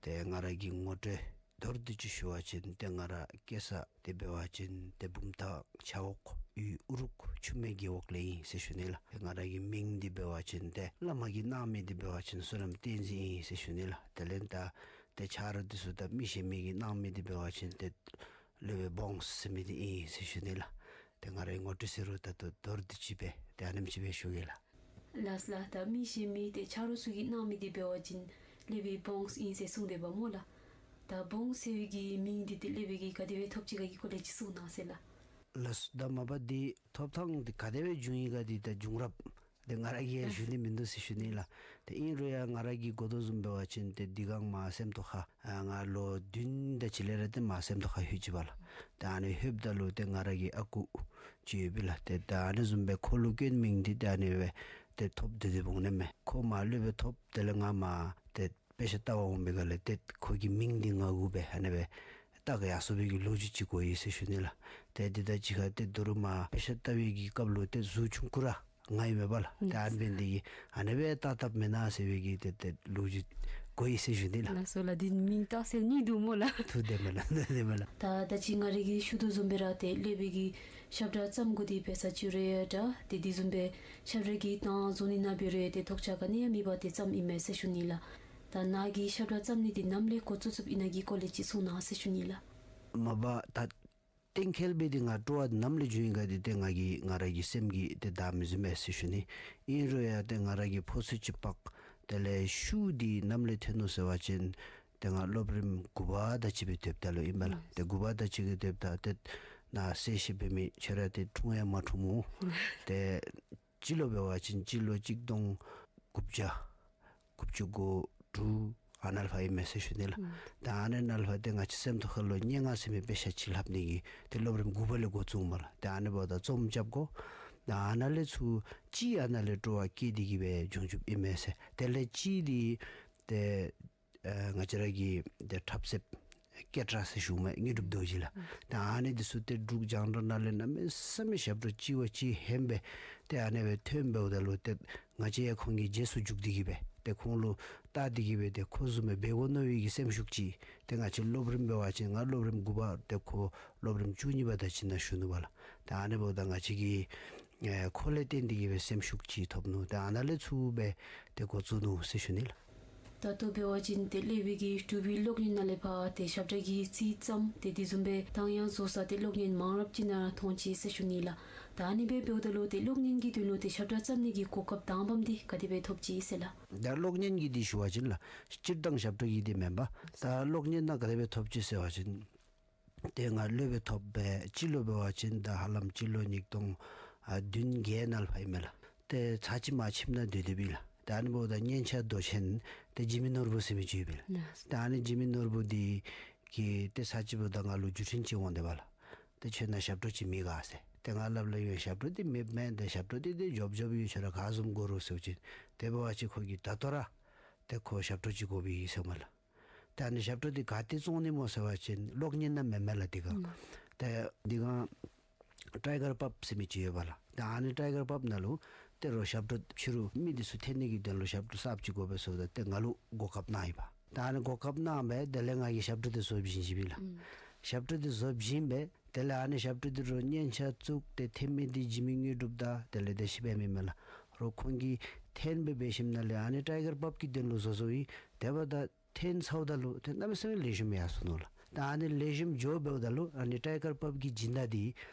ཏེ་ང་ར་གི་ངོ་སྤྲོད་མདོར་བསྡུས་ཅིག་ཞུ་བ་ཅིན་ཏེ་ང་ར་སྐྱེས་ས་འདི་འབད་བ་ཅིན་ཏེ་བུམ་ཐང་ཆབ་འོག་ཡུལ་ཨུ་རུག་ཆུ་སྨད་རྒེད་འོག་ལས་ཨིན་ཟེར་ཞུ་ནི་ལགས། ཏེ་ང་ར་གི་མིང་འདི་འབད་བ་ཅིན་ཏེ་བླ་མ་གིས་གནང་མི་འདི་འབད་བ་ཅིན་བསོད་ནམས་བསྟན་འཛིན་ཨིན་ཟེར་ཞུ་ནི་ལགས། དེ་ལས་ད་ཏེ་ཆ་རོགས་འདི་ཚུ་དང་མི་གཞན་མི་གིས་གནང་མི་འདི་འབད་བ་ཅིན་ཏེ་སློབ་དཔོན་བོངས་ཟེར་མི་འདི་ཨིན་ཟེར་ཞུ་ནི་ལགས། ཏེ་ང་རའི་ངོ་སྤྲོད་ཟེར་རུང་ད་ལྟོ་མདོར་བསྡུས་ཅིག་སྦེ་ཏེ་ཨ་ནེམ་ཅིག་སྦེ་ཞུ་གེ་ལགས། ལགས་ལགས། ད་མི་གཞན་མི་ཏེ་ཆ་རོགས་ཚུ་གིས་གནང་མི་འདི་འབད་བ་ཅིན་སློབ་དཔོན་བོངས་ཨིན་ཟེར་གསུངས་དེས་པ་སྨོ་ལགས། ད་བོངས་ཟེར་བའི་གི་མིང་འདི་ཏེ་སློབ་དཔོན་གྱིས་ག་དེ་སྦེ་ཐོབ་ཅི་ག་གི་སྐོར་ལས་ཅིག་གསུང་གནང་ཟེར་ལགས། ལགས་སོ། ད་མ་པ་འདི་ཐོབ་ཐངས་འདི་ག་དེ་སྦེ་བྱུང་ཡི་ག་འདི་ད་བྱུང་རབས་འདི་ང་ར་གིས་ཡང་ཞུ་ནི་མིན་འདུག་ཟེར་ཞུ་ནི་ལགས། ཏེ་ཨིན་རུང་ཡང་ང་ར་གི་གོ་དོ་བཟུམ་འབད་བ་ཅིན་ཏེ་འདི་གང་མར་སེམས་རྟོགས་ཁ་ཨ་ང་ལོ་བདུན་དེ་ཅིག་ལས་ར་ཏེ་མར་སེམས་རྟོགས་ཁ་ལྷོད་ཅི་པ་ལགས། ཏེ་ཨ་ནི་ལྷོདཔ་ད་ལུ་ཏེ་ང་ར་གི་ཨ་ཁུ་ཅིག་ཡོད་པས་ལགས། ཏེ་ད་ཨ་ནི་བཟུམ་སྦེ་ཁོ་ལུ་བཀོད་མི་འདི་ཏེ་ཨ་ནི་སྦེ་ཏེ་ཐོབ་སྟེ་འདི་འོང་ནི་མས། ཁོ་མར་སློབ་དཔོན་ཐོབ་དེ་ལས་ང་མར་ཏེ་དཔེ་ཆ་ལྟ་བར་འོང་པའི་སྒང་ལས་ཏེ་ཁོ་གི་མིང་འདི་ང་གུ་སྦེ་ཨ་ནི་སྦེ་བཏགས་ཡར་སོང་བའི་གི་ལོ་རྒྱུས་ཅིག་གོ་ཡི་ཟེར་ཞུ་ནི་ལགས། ཏེ་འདི་དང་གཅིག་ཁར་ཏེ་ད་རུང་མར་དཔེ་ཆ་ལྟ་བའི་གི་སྐབས་ལུ་ཏེ་གཟུགས་ཆུང་ཀུ་ར་ང་ཨིན་མས་པ་ལགས། ཏེ་ཨ་ནི་འབད་ནི་འདི་གིས་ཨ་ནི་སྦེ་བལྟ་བལྟཝ་མེན་ན་ཟེར་བའི་གི་ཏེ་ཏེ་ལོ་རྒྱུས་གོ་ཡི་ཟེར་ཞུ་ནི་ལགས། ལགས་སོ་ལགས། འདི་མིང་བཏགས་སྲོལ་གཉིས་འདུག་སྨོ་ལགས། ཐུགས་བདེ་མས་ལགས། ཐུགས་བདེ་མས་ལགས། ད་ད་ཅི་ང་ར་གིས་ཞུ་དོ་བཟུམ་སྦེ་ར་ཏེ་སློབ་དཔོན་གྱིས་ཞབས་ཁྲ་བརྩམ་དགོ་འདི་འབད་ས་ཅིག་རུང་ཡང་འདྲ་ཏེ་འདི་བཟུམ་སྦེ་ཞབས་ཁྲ་གི་གདངས་བཟོ་ནི་ནང་འབད་རུང་ཡང་ཏེ་ཐོགས་ཆགས་ག་ནི་ཡང་མེད་པར་ཏེ་བརྩམ་ཨིན་མས་ཟེར་ཞུ་ནི་ལགས། ད་ནཱ་གིས་ཞབས་ཁྲ་བརྩམ་ནི་འདི་ནམ་ལས་འགོ་བཙུགས་བཙུགསཔ་ཨིན་ན་གི་སྐོར་ལས་ཅིག་གསུང་གནང་ཟེར་ཞུ་ནི་ལགས། མ་པ་ད་གཏན་འཁེལ་སྦེ་འདི་ང་སྤྲོ་བ་ནམ་ལས་བྱུང་ཡི་ག་འདི་ཏེ་ང་གིས་ང་ར་གི་སེམས་ཀྱིས་ཏེ་བདའ་མི་ཟུན་མས་ཟེར་ཞུ་ནི། ཨིན་རུང་ཡང་ཏེ་ང་ར་གིས་ཕོ་ཚོད་ཅིག་འབག་དེ་ལས་ཤུགས་འདི་ནམ་ལས་ཐོན་ནུག་ཟེར་བ་ཅིན་ཏེ་ང་སློབ་རིམ་དགུ་པ་དང་གཅིག་སྦེ་སྡོདཔ་ད་ལུ་ཨིན་པས་ལགས། ཏེ་དགུ་པ་དང་གཅིག་སྦེ་སྡོདཔ་ད་ཏེ་ནཱ་གསལ་བཤད་འབད་མི་ཁྱོད་ར་ཏེ་འཁྲུངས་ཡང་མ་འཁྲུངས་འོང་། ཏེ་སྤྱི་ལོ་འབད་བ་ཅིན་སྤྱི་ལོ་གཅིག་སྟོང་དགུ་བརྒྱ་དགུ་བཅུ་གོ་དྲུག་ཨ་ནཱ་ལས་ཕར་ཨིན་མས་ཟེར་ཞུ་ནི་ལགས། ཨུམ། ད་ཨ་ནཱ་ལས་ཕར་ཏེ་ང་བཅས་སེམས་རྟོགས་ཁ་ལུ་སྙན་ངག་ཟེར་མི་དཔེ་ཆ་ཅིག་ལྷབ་ནི་གི་ཏེ་སློབ་རིམ་དགུ་པ་ལས་འགོ་བཙུགས་མས་ལགས། ཏེ་ཨ་ནི་འབདཝ་ད་རྩོམ་རྐྱབ་དགོ། ད་ཨ་ནཱ་ལས་ཚུར་གཅིག་ཨ་ནཱ་ལས་སྤྲོ་བ་སྐྱེས་ཏེ་གི་སྦེ་བྱུང་བྱུངམ་ཨིན་མས་ཟེར། དེ་ལས་གཅིག་འདི་ཏེ་ཨ་ང་བཅས་ར་གི་ཏེ་འཁྲབ་གསེབ་སྐད་གྲགས་ཟེར་ཞུཝ་མས་དངོས་གྲུབ་རྡོ་རྗེ་ལགས། ཨུམ། ད་ཨ་ནི་འདི་ཚུ་ཏེ་འབྲུག་རྒྱང་བསྒྲགས་ནང་ལས་གནམ་མེད་ས་མེད་ཞབས་ཁྲ་ལྕི་བ་ལྕི་ཧན་སྦེ་ཏེ་ཨ་ནི་སྦེ་ཐོནམ་འབདཝ་ད་ལུ་ཏེ་ང་བཅས་ཡང་ཁོང་གི་རྗེས་སུ་འཇུག་སྟེ་གི་སྦེ་ཏེ་ཁོང་ལུ་བལྟ་སྟེ་གི་སྦེ་ཏེ་ཁོ་བཟུམ་སྦེ་འབད་དགོ་མནོ་བའི་གི་སེམས་ཤུགས་ཅིག་ཏེ་ང་བཅས་སློབ་རིམ་འབད་བ་ཅིན་ང་སློབ་རིམ་དགུ་པ་ཏེ་ཁོ་སློབ་རིམ་བཅུ་གཉིས་པ་དང་གཅིག་ནང་ཞུགས་ནུག་པ་ལགས། ད་ཨ་ནི་འབདཝ་ད་ང་བཅས་ཀྱིས་ཨེ་ཁོ་ལས་བརྟེན་ཏེ་གི་སྦེ་སེམས་ཤུགས་ཅིག་ཐོབ་ནུག། ད་ཨ་ནཱ་ལས་ཚུར་སྦེ་ཏེ་འགོ་བཙུགས་ནུག་ཟེར་ཞུ་ནི་ལགས། ད་ལྟོ་འབད་བ་ཅིན་ཏེ་སློབ་དཔོན་གྱིས་འབྲུག་པའི་གློག་བརྙན་ནང་ལས་ཕར་ཏེ་ཞབས་ཁྲ་གི་རྩིས་ཙམ་ཏེ་དེ་བཟུམ་སྦེ་གདངས་དབྱངས་བཟོ་ས་ཏེ་གློག་བརྙན་མང་རབས་ཅིག་ནང་མཐོང་ཅི་ཟེར་ཞུ་ནི་ལགས། ད་ཨ་ནི་སྦེ་འབདཝ་ད་ལུ་ཏེ་གློག་བརྙན་གྱི་དོན་ལུ་ཏེ་ཞབས་ཁྲ་བརྩམ་ནི་གི་གོ་སྐབས་དང་པམ་འདི་ག་དེ་སྦེ་ཐོབ་ཅི་ཟེར་ལགས། ད་གློག་བརྙན་གྱི་འདི་ཞུ་བ་ཅིན་ལགས་སྤྱིར་བཏང་ཞབས་ཁྲ་གི་འདི་མེན་པས། ད་གློག་བརྙན་ནང་ག་དེ་སྦེ་ཐོབ་ཅི་ཟེར་བ་ཅིན་ ཏེ་ང་སློབ་དཔོན་ཐོབ་སྦེ་སྤྱི་ལོ་འབད་བ་ཅིན་ད་ཧ་ལམ་སྤྱི་ལོ་ཉིས་སྟོང་ཨ་བདུན་བརྒྱད་ནང་ལུ་ཕར་ཨིན་མས་ལགས། ཏེ་ཚར་གཅིག་མར་ཁྱིམ་ནང་སྡོད་སྡོདཔ་ཨིན་ལགས། ཏེ་ཨ་ནི་འབདཝ་ད་སྙན་ཆ་མདོ་ཆེན་ཏེ་འཇིགས་མེད་ནོར་བུ་ཟེར་མི་ཅིག་ཡོདཔ་ཨིན་ལགས། ཏེ་ཨ་ནི་འཇིགས་མེད་ནོར་བུ་འདི་གིས་ཏེ་ཚར་གཅིག་འབདཝ་ད་ང་ལུ་བརྒྱུད་འཕྲིན་ཅིག་འོང་སྟེ་འབད་ལགས། ཏེ་ཁྱོད་ནཱ་ཞབས་བྲོ་ཅིག་མེད་ག་ཟེར། ཏེ་ང་སླབ་ལགས་ཡོད་ཞབས་བྲོ་འདི་མེདཔ་མེན། ཏེ་ཞབས་བྲོ་འདི་ཏེ་འཇོབ་འཇོབ་ཡོད། ཁྱོད་ར་ག་བཟུམ་དགོ་རུང་ཟེར་བ་ཅིན་དེ་འབད་བ་ཅིན་ཁོ་གིས་ད་ལྟོ་ར་ཏེ་ཁོ་ཞབས་བྲོ་ཅིག་དགོ་པས་ཟེར་མས་ལགས། ཏེ་ཨ་ནི་ཞབས་བྲོ་འདི་ག་ཏེ་བཙོང་ནི་སྨོ་ཟེར་བ་ཅིན་གློག་བརྙན་ནང་མེན་མས་ལགས་དེ་སྒང་། ཨུམ། ཏེ་དེ་སྒང་ཊའི་གར་པབ་ཟེར་མི་ཅིག་ཡོད་པ་ལགས། ཏེ་ཨ་ནི་ཊའི་གར་པབ་ནང་ལུ་ཏེ་རོགས་ཞབས་བྲོ་ཕྱི་རུ་མི་འདི་ཚུ་འཐེན་ནི་གི་དོན་ལུ་ཞབས་བྲོ་གསརཔ་ཅིག་དགོ་པས་ཟེརཝ་ད་ཏེ་ང་ལུ་གོ་སྐབས་གནང་ཡི་པ། ཏེ་ཨ་ནི་གོ་སྐབས་གནང་སྦེ་དེ་ལས་ང་གིས་ཞབས་བྲོ་འདི་བཟོ་བྱིན་བྱིནམ་ཨིན་ལགས། ཨུམ། ཞབས་བྲོ་འདི་བཟོ་བྱིན་སྦེ་དེ་ལས་ཨ་ནི་ཞབས་བྲོ་འདི་རོགས་སྙན་ཆ་བཙུགས་ཏེ་འཐེན་མི་འདི་འཇིགས་མེད་དངོས་གྲུབ་དང་དེ་ལས་ཏེ་ཤེས་པ་མེད་མས་ལགས། རོགས་ཁོང་གིས་འཐེན་སྦེ་འབད་ཞིནམ་ལས་ཨ་ནི་ཊའི་གར་པབ་ཀྱི་དོན་ལུ་བཟོ་བཟོཝ་ཨིན། དེ་འབདཝ་ད་འཐེན་ཚརཝ་ད་ལུ་ཏེ་གནམ་མེད་ས་མེད་ལེགས་ཤོམ་ཡར་སོ་ནུག་ལགས། ད་ཨ་ནི་ལེགས་ཤོམ་འགྱོ་འབདཝ་ད་ལུ་ཨ་ནི་ཊའི་གར་པབ་ཀྱི་སྦྱིན་བདག་འདི་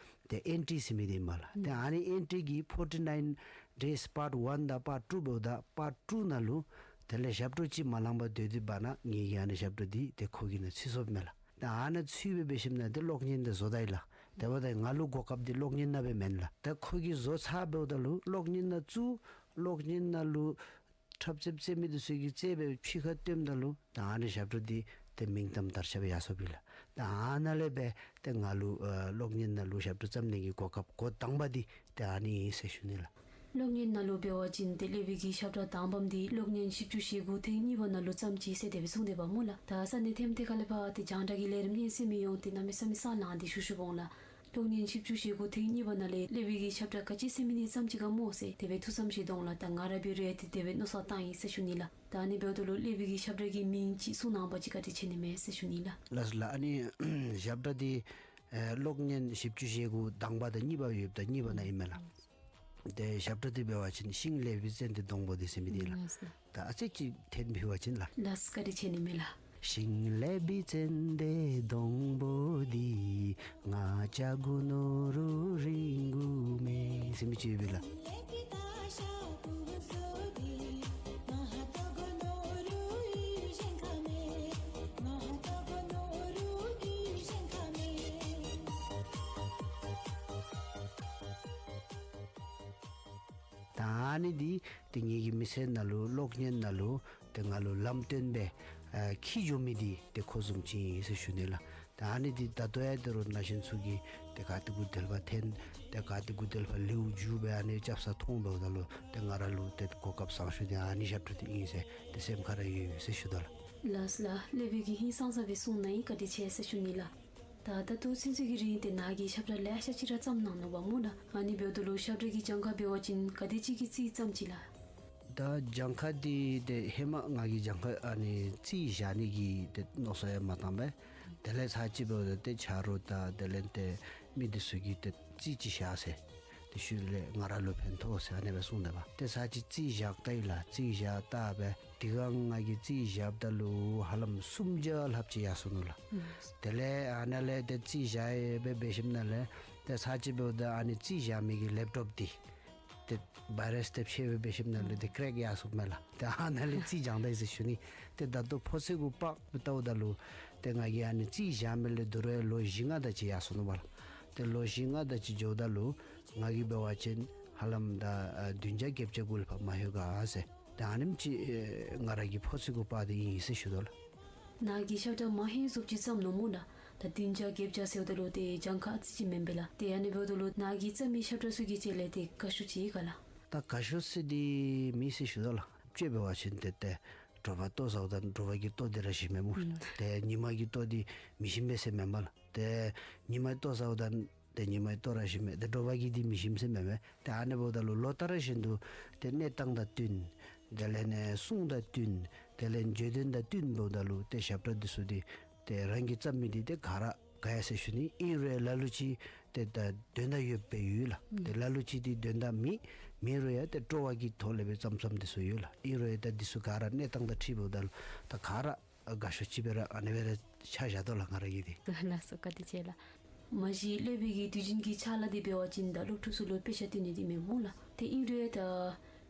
ཏེ་ཨེན་ཊི་ཟེར་མི་འདི་ཨིན་མས་ལགས། ཏེ་ཨ་ནི་ཨེན་ཊི་གིས་ཕོར་ཊི་ནའིན་ཌེསི་པཱརཊ་ཝན་དང་པཱརཊ་ཊུ་འབདཝ་ད་པཱརཊ་ཊུ་ནང་ལུ་དེ་ལས་ཞབས་བྲོ་ཅིག་མ་ལང་པར་སྡོད་དེ་འབདན་ངེ་གི་ཨ་ནི་ཞབས་བྲོ་འདི་ཏེ་ཁོ་གི་ནང་ཚུད་སོཔ་མས་ལགས། ད་ཨ་ནཱ་ཚུད་སྦེ་འབད་ཞིནམ་ལས་ཏེ་གློག་བརྙན་འདི་བཟོ་ད་ཡི་ལགས། དེ་འབདཝ་ད་ང་ལུ་གོ་སྐབས་འདི་གློག་བརྙན་ནང་སྦེ་མེན་ལགས། ད་ཁོ་གིས་བཟོ་ཚར་འབདཝ་ད་ལུ་གློག་བརྙན་ནང་བཙུགས། གློག་བརྙན་ནང་ལུ་འཁྲབ་རྩེདཔ་རྩེད་མི་འདི་ཚུ་གིས་རྩེད་སྦེ་ཕྱི་ཁར་སྟོནམ་ད་ལུ་ད་ཨ་ནི་ཞབས་བྲོ་འདི་ཏེ་མིང་གཏམ་དར་ཁྱབ་ཡར་སོཔ་ཨིན་ལགས། ད་ཨ་ནཱ་ལས་སྦེ་ཏེ་ང་ལུ་ཨ་གློག་བརྙན་ནང་ལུ་ཞབས་བྲོ་རྩེད་ནི་གི་གོ་སྐབས་འགོ་དང་པ་འདི་ཏེ་ཨ་ནི་ཨིན་ཟེར་ཞུ་ནི་ལགས། གློག་བརྙན་ནང་ལུ་འབད་བ་ཅིན་ཏེ་སློབ་དཔོན་གྱི་ཞབས་བྲོ་དང་པམ་འདི་གློག་བརྙན་བཞི་བཅུ་ཞེ་དགུ་ཐེངས་གཉིས་པ་ནང་ལུ་བརྩམས་ཅི་ཟེར་དེ་སྦེ་གསུངས་ཏེ་འབདཝ་སྨོ་ལགས། ད་ས་གནས་ཐེམ་ཐེ་ཁ་ལས་ཕར་ཏེ་རྒྱང་བསྒྲགས་ཀྱི་ལས་རིམ་ཉན་ཟེར་མི་ཡོངས་ཏེ་གནམ་མེད་ས་མེད་ས་ལང་སྟེ་བཞུགས་བཞུགསཔ་འོང་ལགས། གློག་བརྙན་བཞི་བཅུ་ཞེ་དགུ་ཐེངས་གཉིས་པ་ནང་ལས་སློབ་དཔོན་གྱི་ཞབས་བྲོ་ག་ཅི་ཟེར་མི་འདི་བརྩམས་ཅི་ག་སྨོ་ཟེར་དེ་སྦེ་ཐུགས་བསམ་བཞེས་དོ་འོང་ལགས། ད་ང་ར་འབད་རུང་ཡང་ཏེ་དེ་སྦེ་མནོ་བསམ་བཏང་ཡི་ཟེར་ཞུ་ནི་ལགས། ད་ཨ་ནི་འབདཝ་ད་ལུ་སློབ་དཔོན་གྱི་ཞབས་བྲོ་གི་མིང་ཅིག་གསུང་གནང་བ་ཅིན་བཀའ་དྲིན་ཆེ་ནི་མས་ཟེར་ཞུ་ནི་ལགས། ལགས་སོ་ལགས། ཨ་ནི་ཞབས་བྲོ་འདི་ཨེ་གློག་བརྙན་བཞི་བཅུ་ཞེ་དགུ་དང་པ་དང་གཉིས་པ་ཡོདཔ་ད་གཉིས་པ་ནང་ཨིན་མས་ལགས། ཏེ་ཞབས་བྲོ་འདི་འབད་བ་ཅིན་ཤིང་ལེབ་བི་ཙན་དན་སྡོང་པོ་འདི་ཟེར་མི་འདི་ལགས། ལགས་སོ། ད་ཨ་ཙི་ཅིག་འཐེན་འབད་བ་ཅིན་ལགས། ལགས་སོ་བཀའ་དྲིན་ཆེ་ནི་མས་ལགས། ཤིང་ལེབ་བི་ཙན་དན་སྡོང་པོ་འདི། ང་བཅས་དགུ་ནོར་བུ་རིང་དགུ་མེད། ཟེར་མི་ཅིག་ཡོད་པས་ལགས། ད་ཨ་ནི་འདི་ཏེ་ངེ་གི་མི་ཚེ་ནང་ལུ་གློག་བརྙན་ནང་ལུ་ཏེ་ང་ལུ་ལམ་སྟོན་སྦེ་ཨ་འཁྱིད་འགྱོ་མི་འདི་ཏེ་ཁོ་བཟུམ་ཅིག་ཨིན་ཟེར་ཞུ་ནི་ལགས། ད་ཨ་ནི་འདི་ད་ལྟོ་ཡང་ད་རུང་ན་གཞོན་ཚུ་གིས་ཏེ་ག་ཏེ་འགོ་དལ་པ་འཐེན་ཏེ་ག་ཏེ་འགོ་དལ་པ་ལེའུ་མཇུག་སྦེ་ཨ་ནི་རྐྱབ་ས་མཐོང་འབདཝ་ད་ལུ་ཏེ་ང་ར་ལུ་ཏེ་གོ་སྐབས་བཟང་ཤོས་འདི་ཨ་ནི་ཞབས་བྲོ་འདི་ཨིན་ཟེར་ཏེ་སེམས་ཁར་ར་ཡོད་ཡོད་ཟེར་ཞུ་དོ་ལགས། ལགས་ལགས། སློབ་དཔོན་གྱིས་ཧིང་སངས་ས་སྦེ་གསུངས་གནང་ཡི། བཀའ་དྲིན་ཆེ་ཟེར་ཞུ་ནི་ལགས། ད་ད་ལྟོ་ཚུན་ཚོད་ཀྱི་རིང་ཏེ་ནཱ་གིས་ཞབས་བྲོ་ལེ་ཤ་ཅིག་ར་བརྩམས་གནང་ནུག་པ་སྨོ་ལགས། ཨ་ནི་འབདཝ་ད་ལུ་ཞབས་བྲོ་གི་གྱངས་ཁ་འབད་བ་ཅིན་ག་དེ་ཅིག་གི་རྩིས་བརྩམས་ཅི་ལགས། ད་གྱངས་ཁ་འདི་ཏེ་ཧེ་མ་ང་གིས་གྱངས་ཁ་ཨ་ནི་རྩིས་བཞག་ནི་གི་ཏེ་མནོ་བསམ་ཡང་མ་བཏང་པས། དེ་ལས་ཚར་གཅིག་འབདཝ་ད་ཏེ་ཆ་རོགས་དང་དེ་ལས་ཏེ་མི་འདི་ཚུ་གིས་ཏེ་རྩིས་ཅིག་བཞག་ཟེར་ཏེ་ཞུཝ་ལས་ང་ར་ལུ་ཕན་ཐོགས་ཟེར་ཨ་ནི་སྦེ་གསུངས་ནུག་པ། ཏེ་ཚར་གཅིག་རྩིས་བཞག་ད་ཡི་ལགས། རྩིས་བཞག་ད་སྦེ་དེ་སྒང་ང་གིས་རྩིས་བཞགཔ་ད་ལུ་ཧ་ལམ་སུམ་བརྒྱ་ལྷགཔ་ཅིག་ཡར་སོ་ནུག་ལགས། ཨུམ། དེ་ལས་ཨ་ནཱ་ལས་ཏེ་རྩིས་བཞག་ཡི་སྦེ་འབད་ཞིནམ་ལས་ཏེ་ཚར་གཅིག་འབདཝ་ད་ཨ་ནི་རྩིས་བཞག་མི་གི་ལེབ་ཊོབ་འདི་ཏེ་བཱའི་རཱསི་ཏེ་ཕྱེ་སྦེ་འབད་ཞིནམ་ལས་ཏེ་ཀེརེཀ་ཡར་སོཔ་མས་ལགས། ཏེ་ཨ་ནཱ་ལས་རྩིས་བྱང་ད་ཡི་ཟེར་ཞུ་ནི། ཏེ་ད་ལྟོ་ཕོ་ཚོད་གུ་དཔག་སྦེ་བལྟཝ་ད་ལུ་ཏེ་ང་གིས་ཨ་ནི་རྩིས་བཞག་མི་ལས་ད་རུང་ལོ་བཞི་ལྔ་དེ་ཅིག་ཡར་སོ་ནུག་པ་ལགས། ཏེ་ལོ་བཞི་ལྔ་དེ་ཅིག་འགྱོཝ་ད་ལུ་ང་གིས་འབད་བ་ཅིན་ཧ་ལམ་ད་ཨ་བདུན་བརྒྱ་བརྒྱད་བརྒྱ་གུ་ལས་ཕར་མ་ལྷོད་ག་ཟེར། ད་ཨ་ནེམ་ཅིག་ཨེ་ང་ར་གི་ཕོ་ཚོད་གུ་དཔག་སྟེ་ཨིན་ཟེར་ཞུ་དོ་ལགས། ནཱ་གིས་ཞབས་བྲོ་མ་ཧེ་བཟུམ་ཅིག་བརྩམས་ནུག་སྨོ་ལགས། ད་བདུན་བརྒྱ་བརྒྱད་བརྒྱ་ཟེརཝ་ད་ལུ་ཏེ་གྱངས་ཁ་ཨ་ཙི་ཅིག་མེན་པས་ལགས། ཏེ་ཨ་ནི་འབདཝ་ད་ལུ་ནཱ་གིས་བརྩམས་མི་ཞབས་བྲོ་ཚུ་གི་གྲས་ལས་ཏེ་དགའ་ཤོས་ཅིག་ག་ལགས། ད་དགའ་ཤོས་ཟེར་འདི་མེད་ཟེར་ཞུ་དོ་ལགས། དཔྱེ་འབད་བ་ཅིན་ཏེ་ཏེ་དྲོ་པ་ལྟོ་བཟའཝ་ད་དྲོ་པ་གི་ལྟོ་འདི་ར་ཞིམ་མས་སྨོ། ཨུམ། ཏེ་ཉིན་མ་གི་ལྟོ་འདི་མི་ཞིམ་པས་ཟེར་མེན་པ་ལགས། ཏེ་ཉིན་མ་ལྟོ་བཟའཝ་ད་ཏེ་ཉིན་མ་ལྟོ་ར་ཞིམ་མས། ཏེ་དྲོ་པ་གི་འདི་མི་ཞིམ་ཟེར་མེན་པས། ཏེ་ཨ་ནི་འབདཝ་ད་ལུ་ལོ་ལྟར་བཞིན་དུ་ཏེ་གནས་སྟངས་དང་བསྟུན་དེ་ལས་ནི་གསུང་དང་བསྟུན་དེ་ལས་བརྗོད་དོན་དང་བསྟུན་འབདཝ་ད་ལུ་ཏེ་ཞབས་བྲོ་འདི་ཚུ་འདི་ཏེ་རང་གིས་བརྩམས་མི་འདི་ཏེ་ག་ར་དགའ་ཡི་ཟེར་ཞུ་ནི། ཨིན་རུང་ལ་ལུ་ཅིག་ཏེ་ད་དོན་དག་ཡོདཔ་སྦེ་ཡོད་ལགས། ཨུམ། ཏེ་ལ་ལུ་ཅིག་འདི་དོན་དག་མེད། མེད་རུང་ཡང་ཏེ་སྤྲོ་བ་གི་ཐོག་ལས་སྦེ་བརྩམས་བརྩམསཔ་འདི་ཚུ་ཡོད་ལགས། ཨིན་རུང་ཡང་ད་འདི་ཚུ་ག་ར་གནས་སྟངས་དང་འཁྲིལ་འབདཝ་ད་ལུ་ད་ག་ར་དགའ་ཤོས་ཅིག་སྦེ་ར་ཨ་ནི་སྦེ་ར་ཆ་བཞག་དོ་ལགས་ང་ར་གིས་འདི། ལགས་སོ་བཀའ་དྲིན་ཆེ་ལགས། མ་གཞི་སློབ་དཔོན་གྱི་དུས་རྒྱུན་གྱི་ཕྱག་ལཱ་འདི་འབད་བ་ཅིན་ད་སློབ་ཕྲུག་ཚུ་ལུ་དཔེ་ཆ་སྟོན་ནི་འདི་མེན་སྨོ་ལགས། ཏེ་ཨིན་རུང་ད་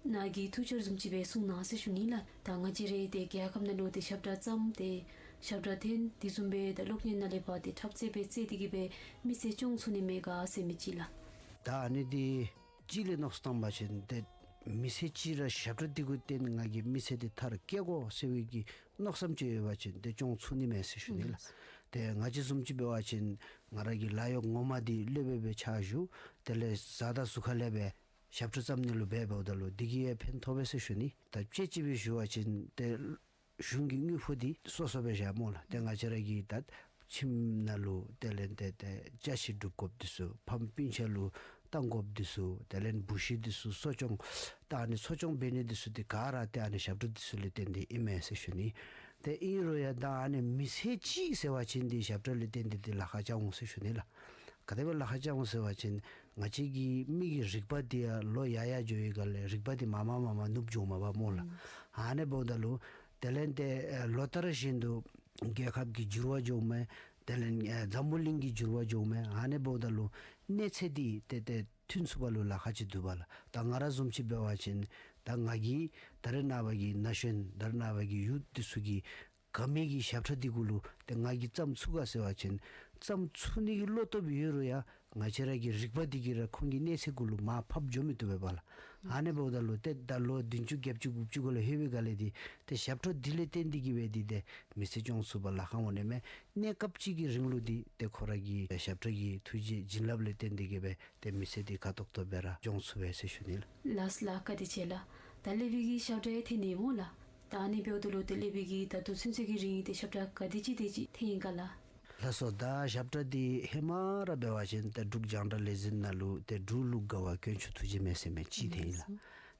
ནཱ་གིས་ཐུགས་འཆར་བཟུམ་ཅིག་སྦེ་གསུང་གནང་ཟེར་ཞུ་ནི་ལགས། ད་ང་བཅས་རའི་ཏེ་རྒྱལ་ཁབ་ནང་ལུ་ཏེ་ཞབས་བྲོ་བརྩམས་ཏེ་ ཞབས་ཁྲ་འཐེན་དེ་བཟུམ་སྦེ་ད་གློག་བརྙན་ནང་ལས་ཕར་ཏེ་འཁྲབ་རྩེད་སྦེ་རྩེད་དེ་གི་སྦེ་མི་ཚེ་སྐྱོང་ཚུགས་ནི་མས་ག་ཟེར་མི་ཅིག་ལགས། ད་ཨ་ནི་འདི་གཅིག་ལས་མནོ་བསམ་བཏང་བ་ཅིན་ཏེ་མི་ཚེ་གཅིག་ར་ཞབས་ཁྲ་འདི་གུ་བརྟེན་ང་གིས་མི་ཚེ་འདི་མཐར་སྐྱེལ་དགོ་ཟེར་བའི་གི་མནོ་བསམ་ཅིག་ཡོད་པ་ཅིན་ཏེ་སྐྱོང་ཚུགས་ནི་མས་ཟེར་ཞུ་ནི་ལགས། ཨུམ། ཏེ་ང་བཅས་བཟུམ་ཅིག་འབད་བ་ཅིན་ང་ར་གི་ལཱ་གཡོག་ངོ་མ་འདི་སློབ་དཔོན་སྦེ་ཕྱག་ཞུ། དེ་ལས་བཟའ་ཟླ་ཟུར་ཁ་ལས་སྦེ་ཞབས་ཁྲ་རྩོམ་ནི་ལུ་འབད་འབདཝ་ད་ལུ་འདི་གིས་ཡང་ཕན་ཐོགས་པས་ཟེར་ཞུ་ནི། ད་དཔྱེ་ཅིག་སྦེ་ཞུ་བ་ཅིན་ཏེ་གཞུང་གི་དངུལ་ཕོགས་འདི་སོ་སོ་སྦེ་བཞག་སྨོ་ལགས། ཏེ་ང་བཅས་ར་གིས་ད་ཁྱིམ་ནང་ལུ་དེ་ལས་ཏེ་ཏེ་ཅ་ཆས་སྒྲུབ་དགོཔ་འདི་ཚུ་ཕམ་སྤུན་ཆ་ལུ་བཏང་དགོཔ་འདི་ཚུ་དེ་ལས་བུ་གཞི་འདི་ཚུ་གསོ་སྐྱོང་ད་ཨ་ནི་གསོ་སྐྱོང་འབད་ནི་འདི་ཚུ་འདི་ག་ར་ཏེ་ཨ་ནི་ཞབས་ཁྲ་འདི་ཚུ་ལས་བརྟེན་ཏེ་ཨིན་མས་ཟེར་ཞུ་ནི། ཏེ་ཨིན་རུང་ཡང་ད་ཨ་ནི་མི་ཚེ་གཅིག་ཟེར་བ་ཅིན་འདི་ཞབས་ཁྲ་ལས་བརྟེན་ཏེ་འདི་ལཱ་ཁག་རྐྱབ་འོང་ཟེར་ཞུ་ནི་ལགས། ག་དེ་སྦེ་ལཱ་ཁག་རྐྱབ་འོང་ཟེར་བ་ཅིན་ང་བཅས་ཀྱི་མི་གི་རིག་པ་འདི་ཡང་ལོ་ཡར་ཡར་འགྱོ་བའི་སྒང་ལས་རིག་པ་འདི་མར་མར་མར་མར་ནུབ་འགྱོཝ་མས་པ་སྨོ་ལགས། ཨུམ། ཨ་ནི་འབདཝ་ད་ལུ་དེ་ལས་ཏེ་ཨེ་ལོ་ལྟར་བཞིན་དུ་རྒྱལ་ཁབ་ཀྱི་འགྱུར་བ་འགྱོཝ་མས། དེ་ལས་ཨེ་འཛམ་བུ་གླིང་གི་འགྱུར་བ་འགྱོཝ་མས། ཨ་ནི་འབདཝ་ད་ལུ་གནས་ཚད་འདི་ཏེ་ཏེ་མཐུན་ཚུགས་པ་ལུ་ལཱ་ཁག་ཅིག་འདུག་པ་ལགས། ད་ང་ར་བཟུམ་ཅིག་འབད་བ་ཅིན་ད་ང་གིས་ད་རེས་ནངས་པ་གི་ན་གཞོན་ད་རེས་ནངས་པ་གི་ཡུཐ་འདི་ཚུ་གི་ག་མི་གི་ཞབས་ཁྲ་འདི་གུ་ལུ་ཏེ་ང་གིས་བརྩམ་ཚུགས་ག་ཟེར་བ་ཅིན་བརྩམ་ཚུགས་ནི་གི་བློ་སྟོབས་ཡོད་རུང་ཡང་ང་བཅས་ར་གི་རིག་པ་འདི་གིས་ར་ཁོང་གི་གནས་ཚད་གུ་ལུ་མར་ཕབ་འགྱོ་མི་བཏུབ་པས་པ་ལགས། ཨ་ནི་འབདཝ་ད་ལུ་ཏེ་ད་ལོ་བདུན་ཅུ་བརྒྱད་ཅུ་དགུ་བཅུ་གུ་ལུ་ལྷོད་པའི་སྒང་ལས་འདི་ཏེ་ཞབས་ཁྲ་འདི་ལས་བརྟེན་ཏེ་གི་སྦེ་འདི་ཏེ་མི་ཚེ་སྐྱོང་ཚུགས་པར་ལཱ་ཁག་འོང་ནི་མས། གནས་སྐབས་ཅིག་གི་རིང་ལུ་འདི་ཏེ་ཁོ་ར་གི་ཞབས་ཁྲ་གི་ཐུགས་རྗེ་བྱིན་རླབས་ལས་བརྟེན་ཏེ་གི་སྦེ་ཏེ་མི་ཚེ་འདི་ཁ་ཐོག་ཐོག་སྦེ་ར་སྐྱོང་ཚུགས་པས་ཟེར་ཞུ་ནི་ལགས། ལགས་ལགས། བཀའ་དྲིན་ཆེ་ལགས། ད་སློབ་དཔོན་གྱིས་ཞབས་ཁྲ་ཡང་འཐེན་ནི་སྨོ་ལགས། ད་ཨ་ནི་འབདཝ་ད་ལུ་ཏེ་སློབ་དཔོན་གྱིས་ད་ལྟོ་ཚུན་ཚོད་ཀྱི་རིང་ཏེ་ཞབས་ཁྲ་ག་དེ་ཅིག་དེ་ཅིག་འཐེན་ཡི་ག་ལགས། ལགས་སོ། ད་ཞབས་ཁྲ་འདི་ཧེ་མ་ར་འབད་བ་ཅིན་ཏེ་འབྲུག་རྒྱང་བསྒྲགས་ལས་འཛིན་ནང་ལུ་ཏེ་འབྲུག་ལུགས་དགའ་བ་དཀོན་མཆོག་ཐུགས་རྗེ་མེད་ཟེར་མི་ཅིག་འཐེན་ཡི་ལགས།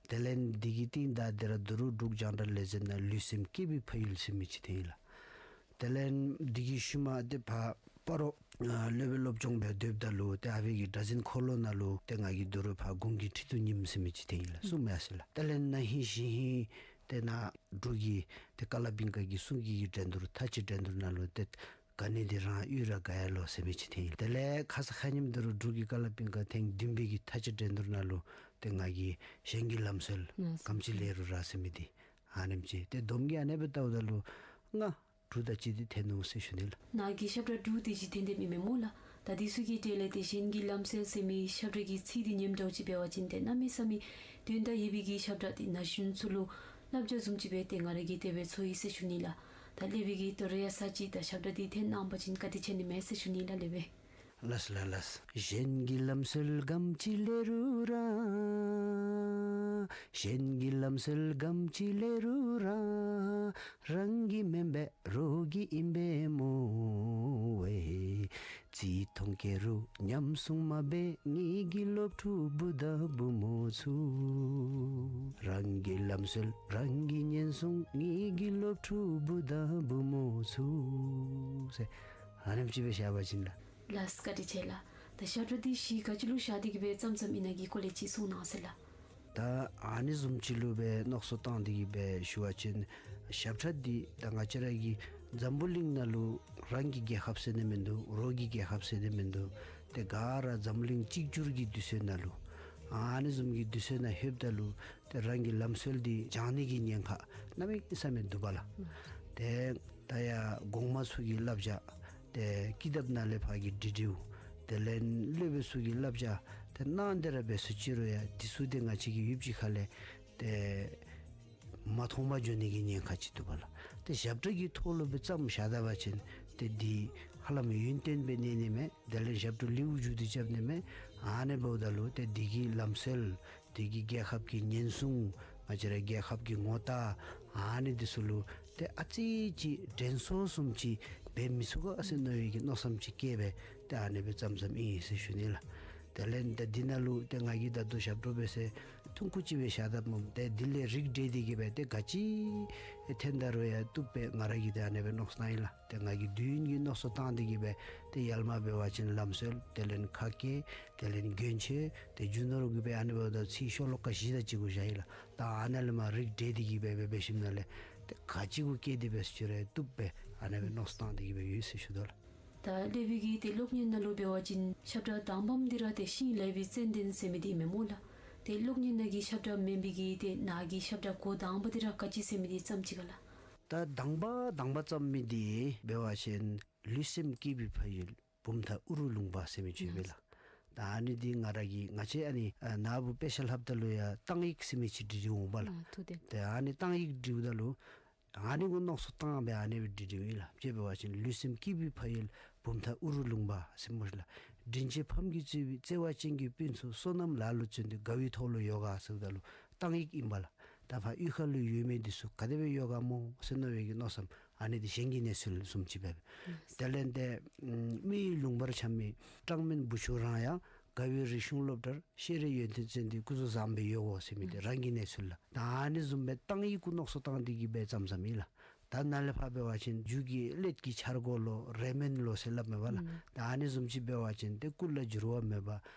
དེ་ལས་འདི་གི་རྟིང་བདའ་སྟེ་ར་ད་རུང་འབྲུག་རྒྱང་བསྒྲགས་ལས་འཛིན་ནང་ལུས་སེམས་བསྐྱེད་པའི་ཕ་ཡུལ་ཟེར་མི་ཅིག་འཐེན་ཡི་ལགས། དེ་ལས་འདི་གི་ཤུལ་མ་ཏེ་ཕར་སྤ་རོ་ཨ་སློབ་དཔོན་སློབ་སྦྱོང་སྦེ་སྡོདཔ་ད་ལུ་ཏེ་ཨ་ཕི་གི་སྒྲ་འཛིན་འཁོར་ལོ་ནང་ལུ་ཏེ་ང་གིས་ད་རུང་ཕར་དགུང་གི་ཁྲི་གདུགས་ཉིམ་ཟེར་མི་ཅིག་འཐེན་ཡི་ལགས། གསུམ་ཡར་སོ་ཡི་ལགས། དེ་ལས་ན་ཧིང་གཞེས་ཧིང་ཏེ་ནཱ་འབྲུག་གི་ཏེ་ཀ་ལ་པིང་ཀ་གི་གསུང་གི་འགྲན་བསྡུར་མཐའ་དཔྱད་འགྲན་བསྡུར་ནང་ལུ་ཏེ་ག་ནི་འདི་རང་ཡུལ་ར་དགའ་ཡ་ལོ་ཟེར་མི་ཅིག་འཐེན་ཡི། དེ་ལས་ཁ་ཙ་ཁ་ཉིནམ་ད་རུང་འབྲུག་གི་ཀ་ལ་པིང་ཀ་ཐེངས་བདུན་པའི་གི་མཐའ་དཔྱད་འགྲན་བསྡུར་ནང་ལུ་ཏེ་ང་གིས་གཞན་གྱི་ལམ་སྲོལ་ལགས་སོ། གམ་ཅི་ལེ་རུ་ར་ཟེར་མི་འདི་ཨ་ནེམ་ཅིག་ཏེ་སྡོམ་གྱིས་ཨ་ནེ་སྦེ་བལྟཝ་ད་ལུ་ང་དྲུག་དང་གཅིག་འདི་འཐེན་ནུག་ཟེར་ཞུ་ནི་ལགས། ནཱ་གིས་ཞབས་ཁྲ་དྲུག་དེ་ཅིག་འཐེན་འཐེནམ་ཨིན་མས་སྨོ་ལགས། ད་འདི་ཚུ་གི་གྲས་ལས་ཏེ་གཞན་གྱི་ལམ་སྲོལ་ཟེར་མི་ཞབས་ཁྲ་གི་ཚིག་འདི་ཉམས་འདྲཝ་ཅིག་འབད་བ་ཅིན་ཏེ་གནམ་མེད་ས་མེད་དོན་དག་ཡོད་པའི་གི་ཞབས་ཁྲ་འདི་ན་གཞོན་ཚུ་ལུ་བསླབ་བྱ་བཟུམ་ཅིག་སྦེ་ཏེ་ང་ར་གིས་དེ་སྦེ་ཚོར་ཡི་ཟེར་ཞུ་ནི་ལགས། ད་སློབ་དཔོན་གྱིས་ད་རུང་ཡང་ས་ཅིག་ད་ཞབས་ཁྲ་འདི་འཐེན་གནང་བ་ཅིན་བཀའ་དྲིན་ཆེ་ནི་མས་ཟེར་ཞུ་ནི་ལགས་སློབ་དཔོན། ལགས་ལགས་ལགས། གཞན་གྱི་ལམ་སྲོལ་གམ་ཅི་ལེ་རུ་ར། གཞན་གྱི་ལམ་སྲོལ་གམ་ཅི་ལེ་རུ་ར། རང་གི་མེན་པས་རོགས་ཀྱི་ཨིན་པས་སྨོ་ཝེ། བརྩི་མཐོང་སྐྱེ་རུང་ཉམས་སྲུང་མ་འབད་ངེ་གི་སློབ་ཕྲུག་བུ་དང་བུ་མོ་ཚུ། རང་གི་ལམ་སྲོལ་རང་གིས་ཉེན་སྲུང་ངེ་གི་སློབ་ཕྲུག་བུ་དང་བུ་མོ་ཚུ་ཟེར་ཨ་ནེམ་ཅིག་སྦེ་བཤད་པ་ཅིན་ལགས། ལགས་བཀའ་དྲིན་ཆེ་ལགས། ད་ཞབས་ཁྲ་འདི་གཞི་ག་ཅི་ལུ་བཞག་སྟེ་གི་སྦེ་བརྩམས་བརྩམསམ་ཨིན་ན་གི་སྐོར་ལས་ཅིག་གསུང་གནང་ཟེར་ལགས། ད་ཨ་ནི་བཟུམ་ཅིག་ལུ་སྦེ་མནོ་བསམ་བཏང་སྟེ་གི་སྦེ་ཞུ་བ་ཅིན་ཞབས་ཁྲ་འདི་ད་ང་བཅས་ར་གི་འཛམ་བུ་གླིང་ནང་ལུ་རང་གི་རྒྱལ་ཁབ་ཟེར་ནི་མིན་འདུག། རོགས་ཀྱི་རྒྱལ་ཁབ་ཟེར་ནི་མིན་འདུག། ཏེ་ག་ར་འཛམ་བུ་གླིང་གཅིག་གྱུར་གྱི་དུས་ཚོད་ནང་ལུ་ཨ་ནི་བཟུམ་གྱི་དུས་ཚོད་ནང་ལྷོདཔ་ད་ལུ་ཏེ་རང་གི་ལམ་སྲོལ་འདི་སྦྱང་ནི་གི་ཉེན་ཁ་གནམ་མེད་ས་མེད་འདུག་པ་ལགས། ཏེ་ད་ཡར་གོང་མ་ཚུ་གི་བསླབ་བྱ་ཏེ་ཀི་དེབ་ནང་ལས་ཕར་གྱི་འབྲི་འབྲིཝ་དེ་ལས་སློབ་དཔོན་ཚུ་གི་བསླབ་བྱ་ཏེ་གནང་སྟེ་ར་འབད་སོང་ཅི་རུང་ཡང་འདི་ཚུ་ཏེ་ང་བཅས་ཀྱི་ཡུདཔ་ཅིག་ཁ་ལས་ཏེ་མ་མཐོང་པར་འགྱོ་ནི་གི་ཉེན་ཁ་ཅིག་འདུག་པ་ལགས། ཏེ་ཞབས་ཁྲ་གི་ཐོག་ལུ་སྦེ་བརྩམས་བཞག་ད་པ་ཅིན་ཏེ་འདི་ཧ་ལམ་ཡུན་བརྟན་སྦེ་གནས་ནི་མས། དེ་ལས་ཞབས་ཁྲ་ལེའུ་མཇུག་བསྡུ་རྐྱབ་ནི་མས། ཨ་ནི་འབདཝ་ད་ལུ་ཏེ་འདི་གི་ལམ་སྲོལ་འདི་གི་རྒྱལ་ཁབ་ཀྱི་ཉེན་སྲུང་ང་བཅས་ར་རྒྱལ་ཁབ་ཀྱི་ངོ་རྟགས་ཨ་ནི་འདི་ཚུ་ལུ་ཏེ་ཨ་ཙི་ཅིག་དྲན་གསོ་བཟུམ་ཅིག་འབད་མི་ཚུགས་ག་ཟེར་མནོ་བའི་གི་མནོ་བསམ་ཅིག་བསྐྱེད་སྦེ་ཏེ་ཨ་ནི་སྦེ་བརྩམས་བརྩམསམ་ཨིན་ཟེར་ཞུ་ནི་ལགས། དེ་ལས་ཏེ་འདི་ནང་ལུ་ཏེ་ང་གིས་ད་ལྟོ་ཞབས་ཁྲ་འབད་ཟེར་ཐུང་ཀུ་ཅིག་སྦེ་བཞག་དཔ་མས། ཏེ་འདི་ལས་རིགས་བསྒྲེས་ཏེ་གི་སྦེ་ཏེ་ག་ཅི་འཐེན་ད་རུང་ཡང་བཏུབ་པས། ང་ར་གིས་ཏེ་ཨ་ནི་སྦེ་མནོ་བསམ་བཏང་ཡི་ལགས། ཏེ་ང་གིས་དུས་ཡུན་གྱི་མནོ་བསམ་བཏང་སྟེ་གི་སྦེ་ཏེ་ཡར་མར་འབད་བ་ཅིན་ལམ་སྲོལ་དེ་ལས་ཁ་སྐད་དེ་ལས་མགོན་ཆེད་ཏེ་རྒྱུ་ནོར་གྱི་སྦེ་ཨ་ནི་འབདཝ་ད་ཚིག་ཤོ་ལོ་ཀ་བཞི་དང་གཅིག་གུ་བཞག་ཡི་ལགས། ད་ཨ་ནཱ་ལས་མར་རིགས་བསྒྲེས་ཏེ་གི་སྦེ་འབད་འབད་ཞིནམ་ལས་ཏེ་ག་ཅི་གུ་བསྐྱལ་ཏེ་འབད་ཟེར་ཅི་རུང་བཏུབ་པས། ཨ་ནི་སྦེ་མནོ་བསམ་བཏང་སྟེ་གི་སྦེ་ཡོད་ཟེར་ཞུ་དོ་ལགས། ད་སློབ་དཔོན་གྱིས་ཏེ་གློག་བརྙན་ནང་ལུ་འབད་བ་ཅིན་ཞབས་ཁྲ་དང་པམ་འདི་ར་ཏེ་ཤིང་ལེབ་ཀྱི་ཙན་དན་ཟེར་མི་འདི་ཨིན་མས་སྨོ་ལགས། ཏེ་གློག་བརྙན་ནང་གི་ཞབས་ཁྲ་མེན་པའི་གི་ཏེ་ནཱ་གི་ཞབས་ཁྲ་འགོ་དང་པ་འདི་ར་ག་ཅི་ཟེར་མི་འདི་བརྩམས་ཅི་ག་ལགས། ད་དང་པ་དང་པ་བརྩམས་མི་འདི་འབད་བ་ཅིན་ལུས་སེམས་སྐྱིད་པའི་ཕ་ཡུལ་བུམ་ཐང་ཨུ་རུ་ལུང་པ་ཟེར་མི་ཅིག་ཡོད་པས་ལགས། ད་ཨ་ནི་འདི་ང་ར་གིས་ང་བཅས་ཨ་ནི་ཨ་ནཱ་བུ་དཔེ་ཆ་ལྷབ་ད་ལུ་ཡང་གཏང་ཡིག་ཟེར་མི་ཅིག་འབྲི་འབྲི་འོང་པས་ལགས། ཨ་ཐུགས་བདེན། ཏེ་ཨ་ནི་གཏང་ཡིག་འབྲིཝ་ད་ལུ་ཨ་ནི་གུ་མནོ་བསམ་བཏང་སྦེ་ཨ་ནི་སྦེ་འབྲི་འབྲིཝ་ཨིན་ལགས། དཔེ་འབད་བ་ཅིན་ལུས་སེམས་སྐྱིད་པའི་ཕ་ཡུལ་བུམ་ཐང་ཨུ་རུ་ལུང་པ་ཟེར་སྨོ་ལགས། དྲིན་ཅན་ཕམ་གྱིས་གཙོས་པའི་བརྩེ་བ་ཅན་གྱི་སྤུན་ཚོགས་བསོད་ནམས་ལ་ལུ་བརྩོན་ཏེ་དགའ་བའི་ཐོག་ལུ་ཡོད་ག་ཟེརཝ་ད་ལུ་གཏང་ཡིག་ཨིན་པས་ལགས། ད་ཕར་གཡུས་ཁ་ལུ་ཡོད་མི་འདི་ཚུ་ག་དེ་སྦེ་ཡོད་ག་སྨོ་ཟེར་མནོ་བའི་གི་མནོ་བསམ་ཨ་ནི་འདི་གཞན་གྱི་གནས་ཚུལ་བཟུམ་ཅིག་སྦེ། དེ་ལས་ཏེ་མི་ཡི་ལུང་པར་འཁྱམས་མི་ཀྲང་མིན་བུ་ཆུང་རང་ཡང་དགའ་བའི་རིག་གཞུང་སློབ་གྲྭར་ཤེས་རིག་ཡོན་ཏན་བརྩོན་ཏེ་སྐུ་གཟུགས་བཟང་སྦེ་ཡོད་གོ་ཟེར་མི་འདི་རང་གི་གནས་ཚུལ་ལགས། ད་ཨ་ནི་བཟུམ་སྦེ་གཏང་ཡིག་གུ་མནོ་བསམ་བཏང་སྟེ་གི་སྦེ་བརྩམས་བརྩམསམ་ཨིན་ལགས། ད་ནཱ་ལས་ཕར་འབད་བ་ཅིན་རྒྱུ་གི་སླད་ཀྱི་འཆར་སྒོ་ལོ་རེ་སྨོན་ལོ་ཟེར་སླབ་མས་པ་ལགས། ད་ཨ་ནི་བཟུམ་ཅིག་འབད་བ་ཅིན་ཏེ་སྐུ་ལ་འགྱུར་བ་མེད་པ།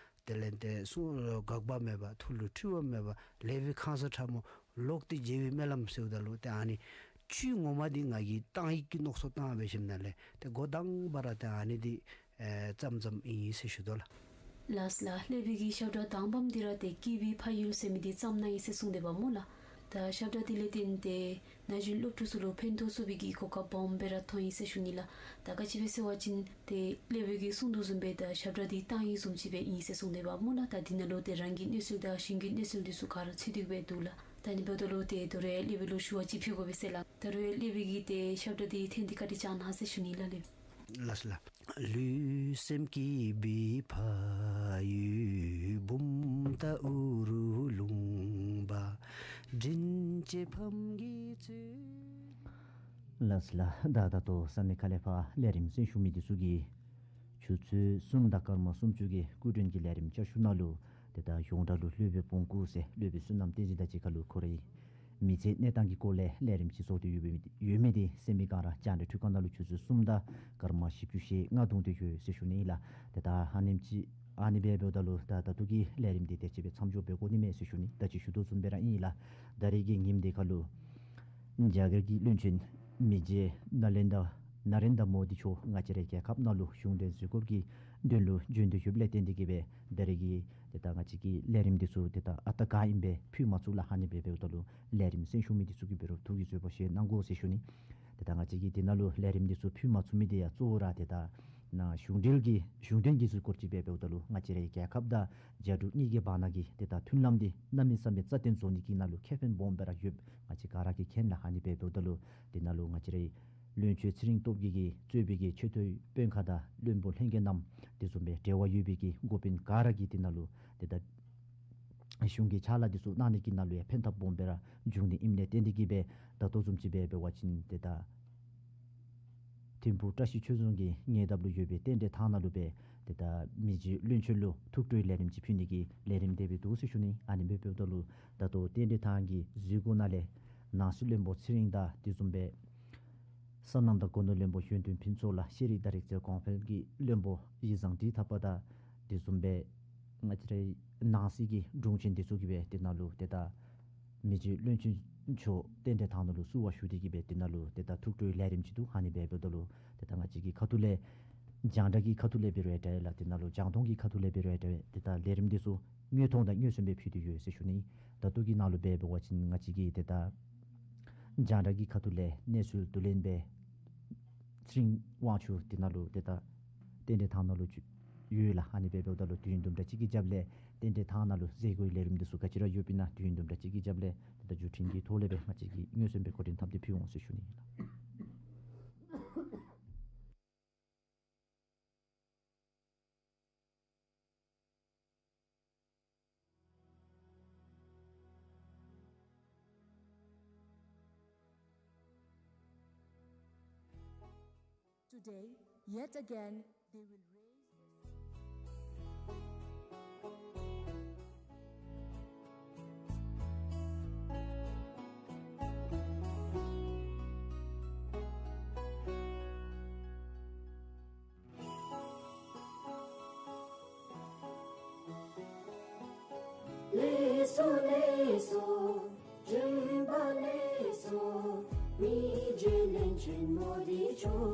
དེ་ལས་ཏེ་གསུང་འགག་པ་མེད་པ། ཐུགས་ལུ་འཁྲུལ་བ་མེད་པ། ལེགས་པའི་ཁང་བཟང་ཁྲ་མོ། ལོག་སྟེ་མཇལ་བའི་སྨོན་ལམ་ཟེརཝ་ད་ལུ་ཏེ་ཨ་ནི་ཆོས་ངོ་མ་འདི་ང་གིས་གཏང་ཡིག་གི་མནོ་བསམ་བཏང་སྦེ་ཞིནམ་ལས་ཏེ་འགོ་དང་པ་ར་ཏེ་ཨ་ནི་འདི་ཨེ་བརྩམས་བརྩམསམ་ཨིན་ཟེར་ཞུ་དོ་ལགས། ལགས་ལགས། ལེགས་པའི་གི་ཞབས་ཁྲ་དང་པམ་འདི་ར་ཏེ་སྐྱིད་པའི་ཕ་ཡུལ་ཟེར་མི་འདི་བརྩམས་གནང་ཡི་ཟེར་གསུངས་ཏེ་འབདཝ་སྨོ་ལགས། ད་ཞབས་ཁྲ་འདི་ལས་བརྟེན་ཏེ་ན་གཞོན་སློབ་ཕྲུག་ཚུ་ལུ་ཕན་ཐོགས་ཚུགས་པའི་གི་གོ་སྐབས་སྦོམ་སྦེ་ར་ཐོན་ཡི་ཟེར་ཞུ་ནི་ལགས། ད་ག་ཅི་སྦེ་ཟེར་བ་ཅིན་ཏེ་ལེགས་པའི་གི་གསུང་དོ་བཟུམ་སྦེ་ད་ཞབས་ཁྲ་འདི་གཏང་ཡིག་བཟུམ་ཅིག་སྦེ་ཨིན་ཟེར་གསུངས་ཏེ་འབདཝ་སྨོ་ལགས། ད་འདི་ནང་ལུ་ཏེ་རང་གི་གནས་ཚུལ་དང་གཞན་གྱི་གནས་ཚུལ་འདི་ཚུ་ག་ར་ཚུད་དེ་སྦེ་འདུག་ལགས། ད་ཨ་ནི་འབདཝ་ད་ལུ་ཏེ་ད་རུང་ལེགས་པའི་ལུ་ཞུ་བ་ཅིག་ཕུལ་དགོ་པས་ཟེར་ལགས། ད་རུང་ལེགས་པའི་གི་ཏེ་ཞབས་ཁྲ་འདི་ཐེངས་འདི་ཁ་ཏེ་བཅར་གནང་ཟེར་ཞུ་ནི་ལགས་ལེགས། ལགས་ལགས། ལུས་སེམས་སྐྱིད་པའི་ཕ་ཡུལ་བུམ་ཐང་ཨུ་རུ་ལུང་པ། དྲིན་ཅན་ཕམ་གྱིས་གཙོས། ལགས་ལགས། ད་ད་ལྟོ་ས་གནས་ཁ་ལས་ཕར་ལས་རིམ་གསན་ཞུ་མི་འདི་ཚུ་གིས་ཆུ་ཚོད་གསུམ་དང་སྐར་མ་སུམ་ཅུ་གི་སྐུ་མགྲོན་གྱི་ལས་རིམ་བསྐྱར་ཞུ་ནང་ལུ་ཏེ་ད་གཞུང་སྒྲ་ལུ་སློབ་དཔོན་བོང་ཀུ་ཟེར་སློབ་དཔོན་བསོད་ནམས་བསྟན་འཛིན་དང་གཅིག་ཁར་ལུ་ཁོ་རའི་མི་ཚེའི་གནས་སྟངས་ཀྱི་སྐོར་ལས་ལས་རིམ་ཅིག་བཟོ་སྟེ་ཡོད་པའི་ཡོད་མི་འདི་གསན་མི་ག་ར་རྒྱང་བསྒྲགས་འཕྲུལ་ཁང་ནང་ལུ་ཆུ་ཚོད་གསུམ་དང་སྐར་མ་བཞི་བཅུ་ཞེ་ལྔ་བརྡུང་སྟེ་ཡོད་ཟེར་ཞུ་ནི་ལགས། ཏེ་ད་ཨ་ནེམ་ཅིག་ཨ་ནི་སྦེ་འབདཝ་ད་ལུ་ད་ད་ལྟོ་གི་ལས་རིམ་འདི་དེ་ཅིག་སྦེ་མཚམས་འཇོག་འབད་དགོ་ནི་མས་ཟེར་ཞུ་ནི། ད་ཅི་ཞུ་དོ་བཟུམ་སྦེ་ར་ཨིན་ལགས། ད་རེས་ཀྱི་ཉིནམ་འདི་ཁར་ལུ་རྒྱ་གར་གྱི་བློན་ཆེན་མི་རྗེ་ན་རེན་དྲ་ན་རེན་དྲ་མོ་དི་མཆོག་ང་བཅས་རའི་རྒྱལ་ཁབ་ནང་ལུ་གཞུང་འབྲེལ་གཟིགས་སྐོར་གྱི་དོན་ལུ་བྱོན་ཏེ་ཡོདཔ་ལས་བརྟེན་ཏེ་གིས་སྦེ་ད་རེས་ཀྱི་ཏེ་ད་ང་བཅས་ཀྱི་ལས་རིམ་འདི་ཚུ་ཏེ་ད་ཨ་རྟག་ག་ཨིནམ་སྦེ་ཕུལ་མ་ཚུགས་ལགས། ཨ་ནི་སྦེ་འབདཝ་ད་ལུ་ལས་རིམ་གསན་ཞུ་མི་འདི་ཚུ་གིས་འབད་རུང་ཐུགས་ཀྱི་བཟོད་པ་བཞེས་གནང་དགོ་ཟེར་ཞུ་ནི། ཏེ་ད་ང་བཅས་ཀྱིས་འདི་ནང་ལུ་ལས་རིམ་འདི་ཚུ་ཕུལ་མ་ཚུགས་མི་འདི་ཡང་གཙོ་བོ་ར་ཏེ་ད་ནཱ་གཞུང་འབྲེལ་གྱི་གཞུང་དོན་གྱི་གཟིགས་སྐོར་ཅིག་སྦེ་འབདཝ་ད་ལུ་ང་བཅས་རའི་རྒྱལ་ཁབ་དང་རྒྱ་འབྲུག་གཉིས་ཀྱི་བར་ན་གི་ཏེ་ད་མཐུན་ལམ་འདི་གནམ་མེད་ས་མེད་རྩ་བརྟན་བཟོ་ནི་གི་ནང་ལུ་ཁེ་ཕན་སྦོམ་སྦེ་ར་ཡོདཔ་ང་བཅས་ག་ར་གིས་མཁྱེན་ལགས། ཨ་ནི་སྦེ་འབདཝ་ད་ལུ་འདི་ནང་ལུ་ང་བཅས་རའི་བློན་ཆེན་ཚེ་རིང་སྟོབས་རྒྱས་ཀྱིས་གཙོས་པའི་གི་ཆེ་མཐོའི་དཔོན་ཁག་དང་བློན་པོ་ལྷན་རྒྱས་རྣམས་དེ་བཟུམ་སྦེ་འབྲེལ་བ་ཡོད་པའི་གི་འགོ་དཔོན་ག་ར་གིས་འདི་ནང་ལུ་ཏེ་ད་གཞུང་གི་ཕྱག་ལཱ་འདི་ཚུ་གནང་ནི་གི་ནང་ལུ་ཡང་ཕན་ཐབས་སྦོམ་སྦེ་ར་འབྱུང་ནི་ཨིནམ་ལས་བརྟེན་ཏེ་གིས་སྦེ་ད་ལྟོ་བཟུམ་ཅིག་སྦེ་འབད་བ་ཅིན་ཏེ་ད་ཐིམ་ཕུག་བཀྲ་ཤིས་ཆོས་རྫོང་གི་ཉེ་འདབས་ལུ་ཡོད་པའི་རྟེན་འབྲེལ་ཐང་ནང་ལུ་སྦེ་ཏེ་ད་མི་རྗེ་བློན་ཆེན་ལུ་ཐུགས་སྤྲོའི་ལས་རིམ་ཅིག་ཕུལ་ནི་གི་ལས་རིམ་དེ་སྦེ་འདུག་ཟེར་ཞུ་ནི། ཨ་ནི་སྦེ་འབདཝ་ད་ལུ་ད་ལྟོ་རྟེན་འབྲེལ་ཐང་གི་གཟིགས་སྐོར་ནང་ལས་ནང་སྲིད་བློན་པོ་ཚེ་རིང་དང་དེ་བཟུམ་སྦེ་སོ་ནམ་དང་སྒོ་ནོར་བློན་པོ་གཞོན་དོན་ཕུན་ཚོགས་ལགས། ཤེས་རིག་དང་རིག་རྩལ་གོང་འཕེལ་གྱི་བློན་པོ་ཡིག་བཟང་བཀྲིས་ཐར་པ་དང་དེ་བཟུམ་སྦེ་ང་བཅས་རའི་ནང་སྲིད་ཀྱི་དྲུང་ཆེན་འདི་ཚུ་གིས་སྦེ་དེ་ནང་ལུ་ཏེ་ད་མི་རྗེ་བློན་ཆེན་མཆོག་རྟེན་འབྲེལ་ཐང་ནང་ལུ་བསུ་བ་ཞུ་སྟེ་གིས་སྦེ་དེ་ནང་ལུ་ཏེ་ད་ཐུགས་སྤྲོའི་ལས་རིམ་ཅིག་འདུག། ཨ་ནི་སྦེ་འབདཝ་ད་ལུ་ཏེ་ད་ང་བཅས་ཀྱི་ཁ་ཐུག་ལས་རྒྱང་བསྒྲགས་ཀྱི་ཁ་ཐུག་ལས་འབད་རུང་ཡང་འདྲ་ལགས། དེ་ནང་ལུ་རྒྱང་མཐོང་གི་ཁ་ཐུག་ལས་འབད་རུང་ཡང་འདྲ་ཏེ་ད་ལས་རིམ་འདི་ཚུ་དངོས་མཐོང་དང་དངོས་སུ་སྦེ་ཕུལ་ཏེ་ཡོད་ཟེར་ཞུ་ནི། ད་ལྟོ་གི་ནང་ལུ་འབད་འབད་བ་ཅིན་ང་བཅས་ཀྱི་ཏེ་ད་རྒྱང་བསྒྲགས་ཀྱི་ཁ་ཐུག་ལས་གནས་ཚུལ་བསྡུ་ལེན་འབད་ཚེ་རིང་དབང་ཕྱུག་དེ་ནང་ལུ་ཏེ་ད་རྟེན་འབྲེལ་ཐང་ནང་ལུ་ཅིག་ཡོད་ལགས། ཨ་ནི་སྦེ་འབདཝ་ད་ལུ་དུས་ཡུན་དུམ་གྲ་ཅིག་གི་རྒྱབ་ལས་རྟེན་འབྲེལ་ཐང་ནང་ལུ་མཛད་སྒོའི་ལས་རིམ་འདི་ཚུ་ག་ཅི་ར་ཡོདཔ་ཨིན་ན་དུས་ཡུན་དུམ་གྲ་ཅིག་གི་རྒྱབ་ལས་ཏེ་ད་བརྒྱུད་འཕྲིན་གྱི་ཐོག་ལས་སྦེ་ང་བཅས་ཀྱིས་མངོན་གསལ་སྦེ་འགོ་འདྲེན་འཐབ་སྟེ་ཕུལ་འོང་ཟེར་ཞུ་ནི་ཨིན་ལགས། Today, yet again, they will raise ལེགས་སོ་ལེགས་སོ། བྱོན་པ་ལེགས་སོ། མི་རྗེ་བློན་ཆེན་མོ་དི་མཆོག།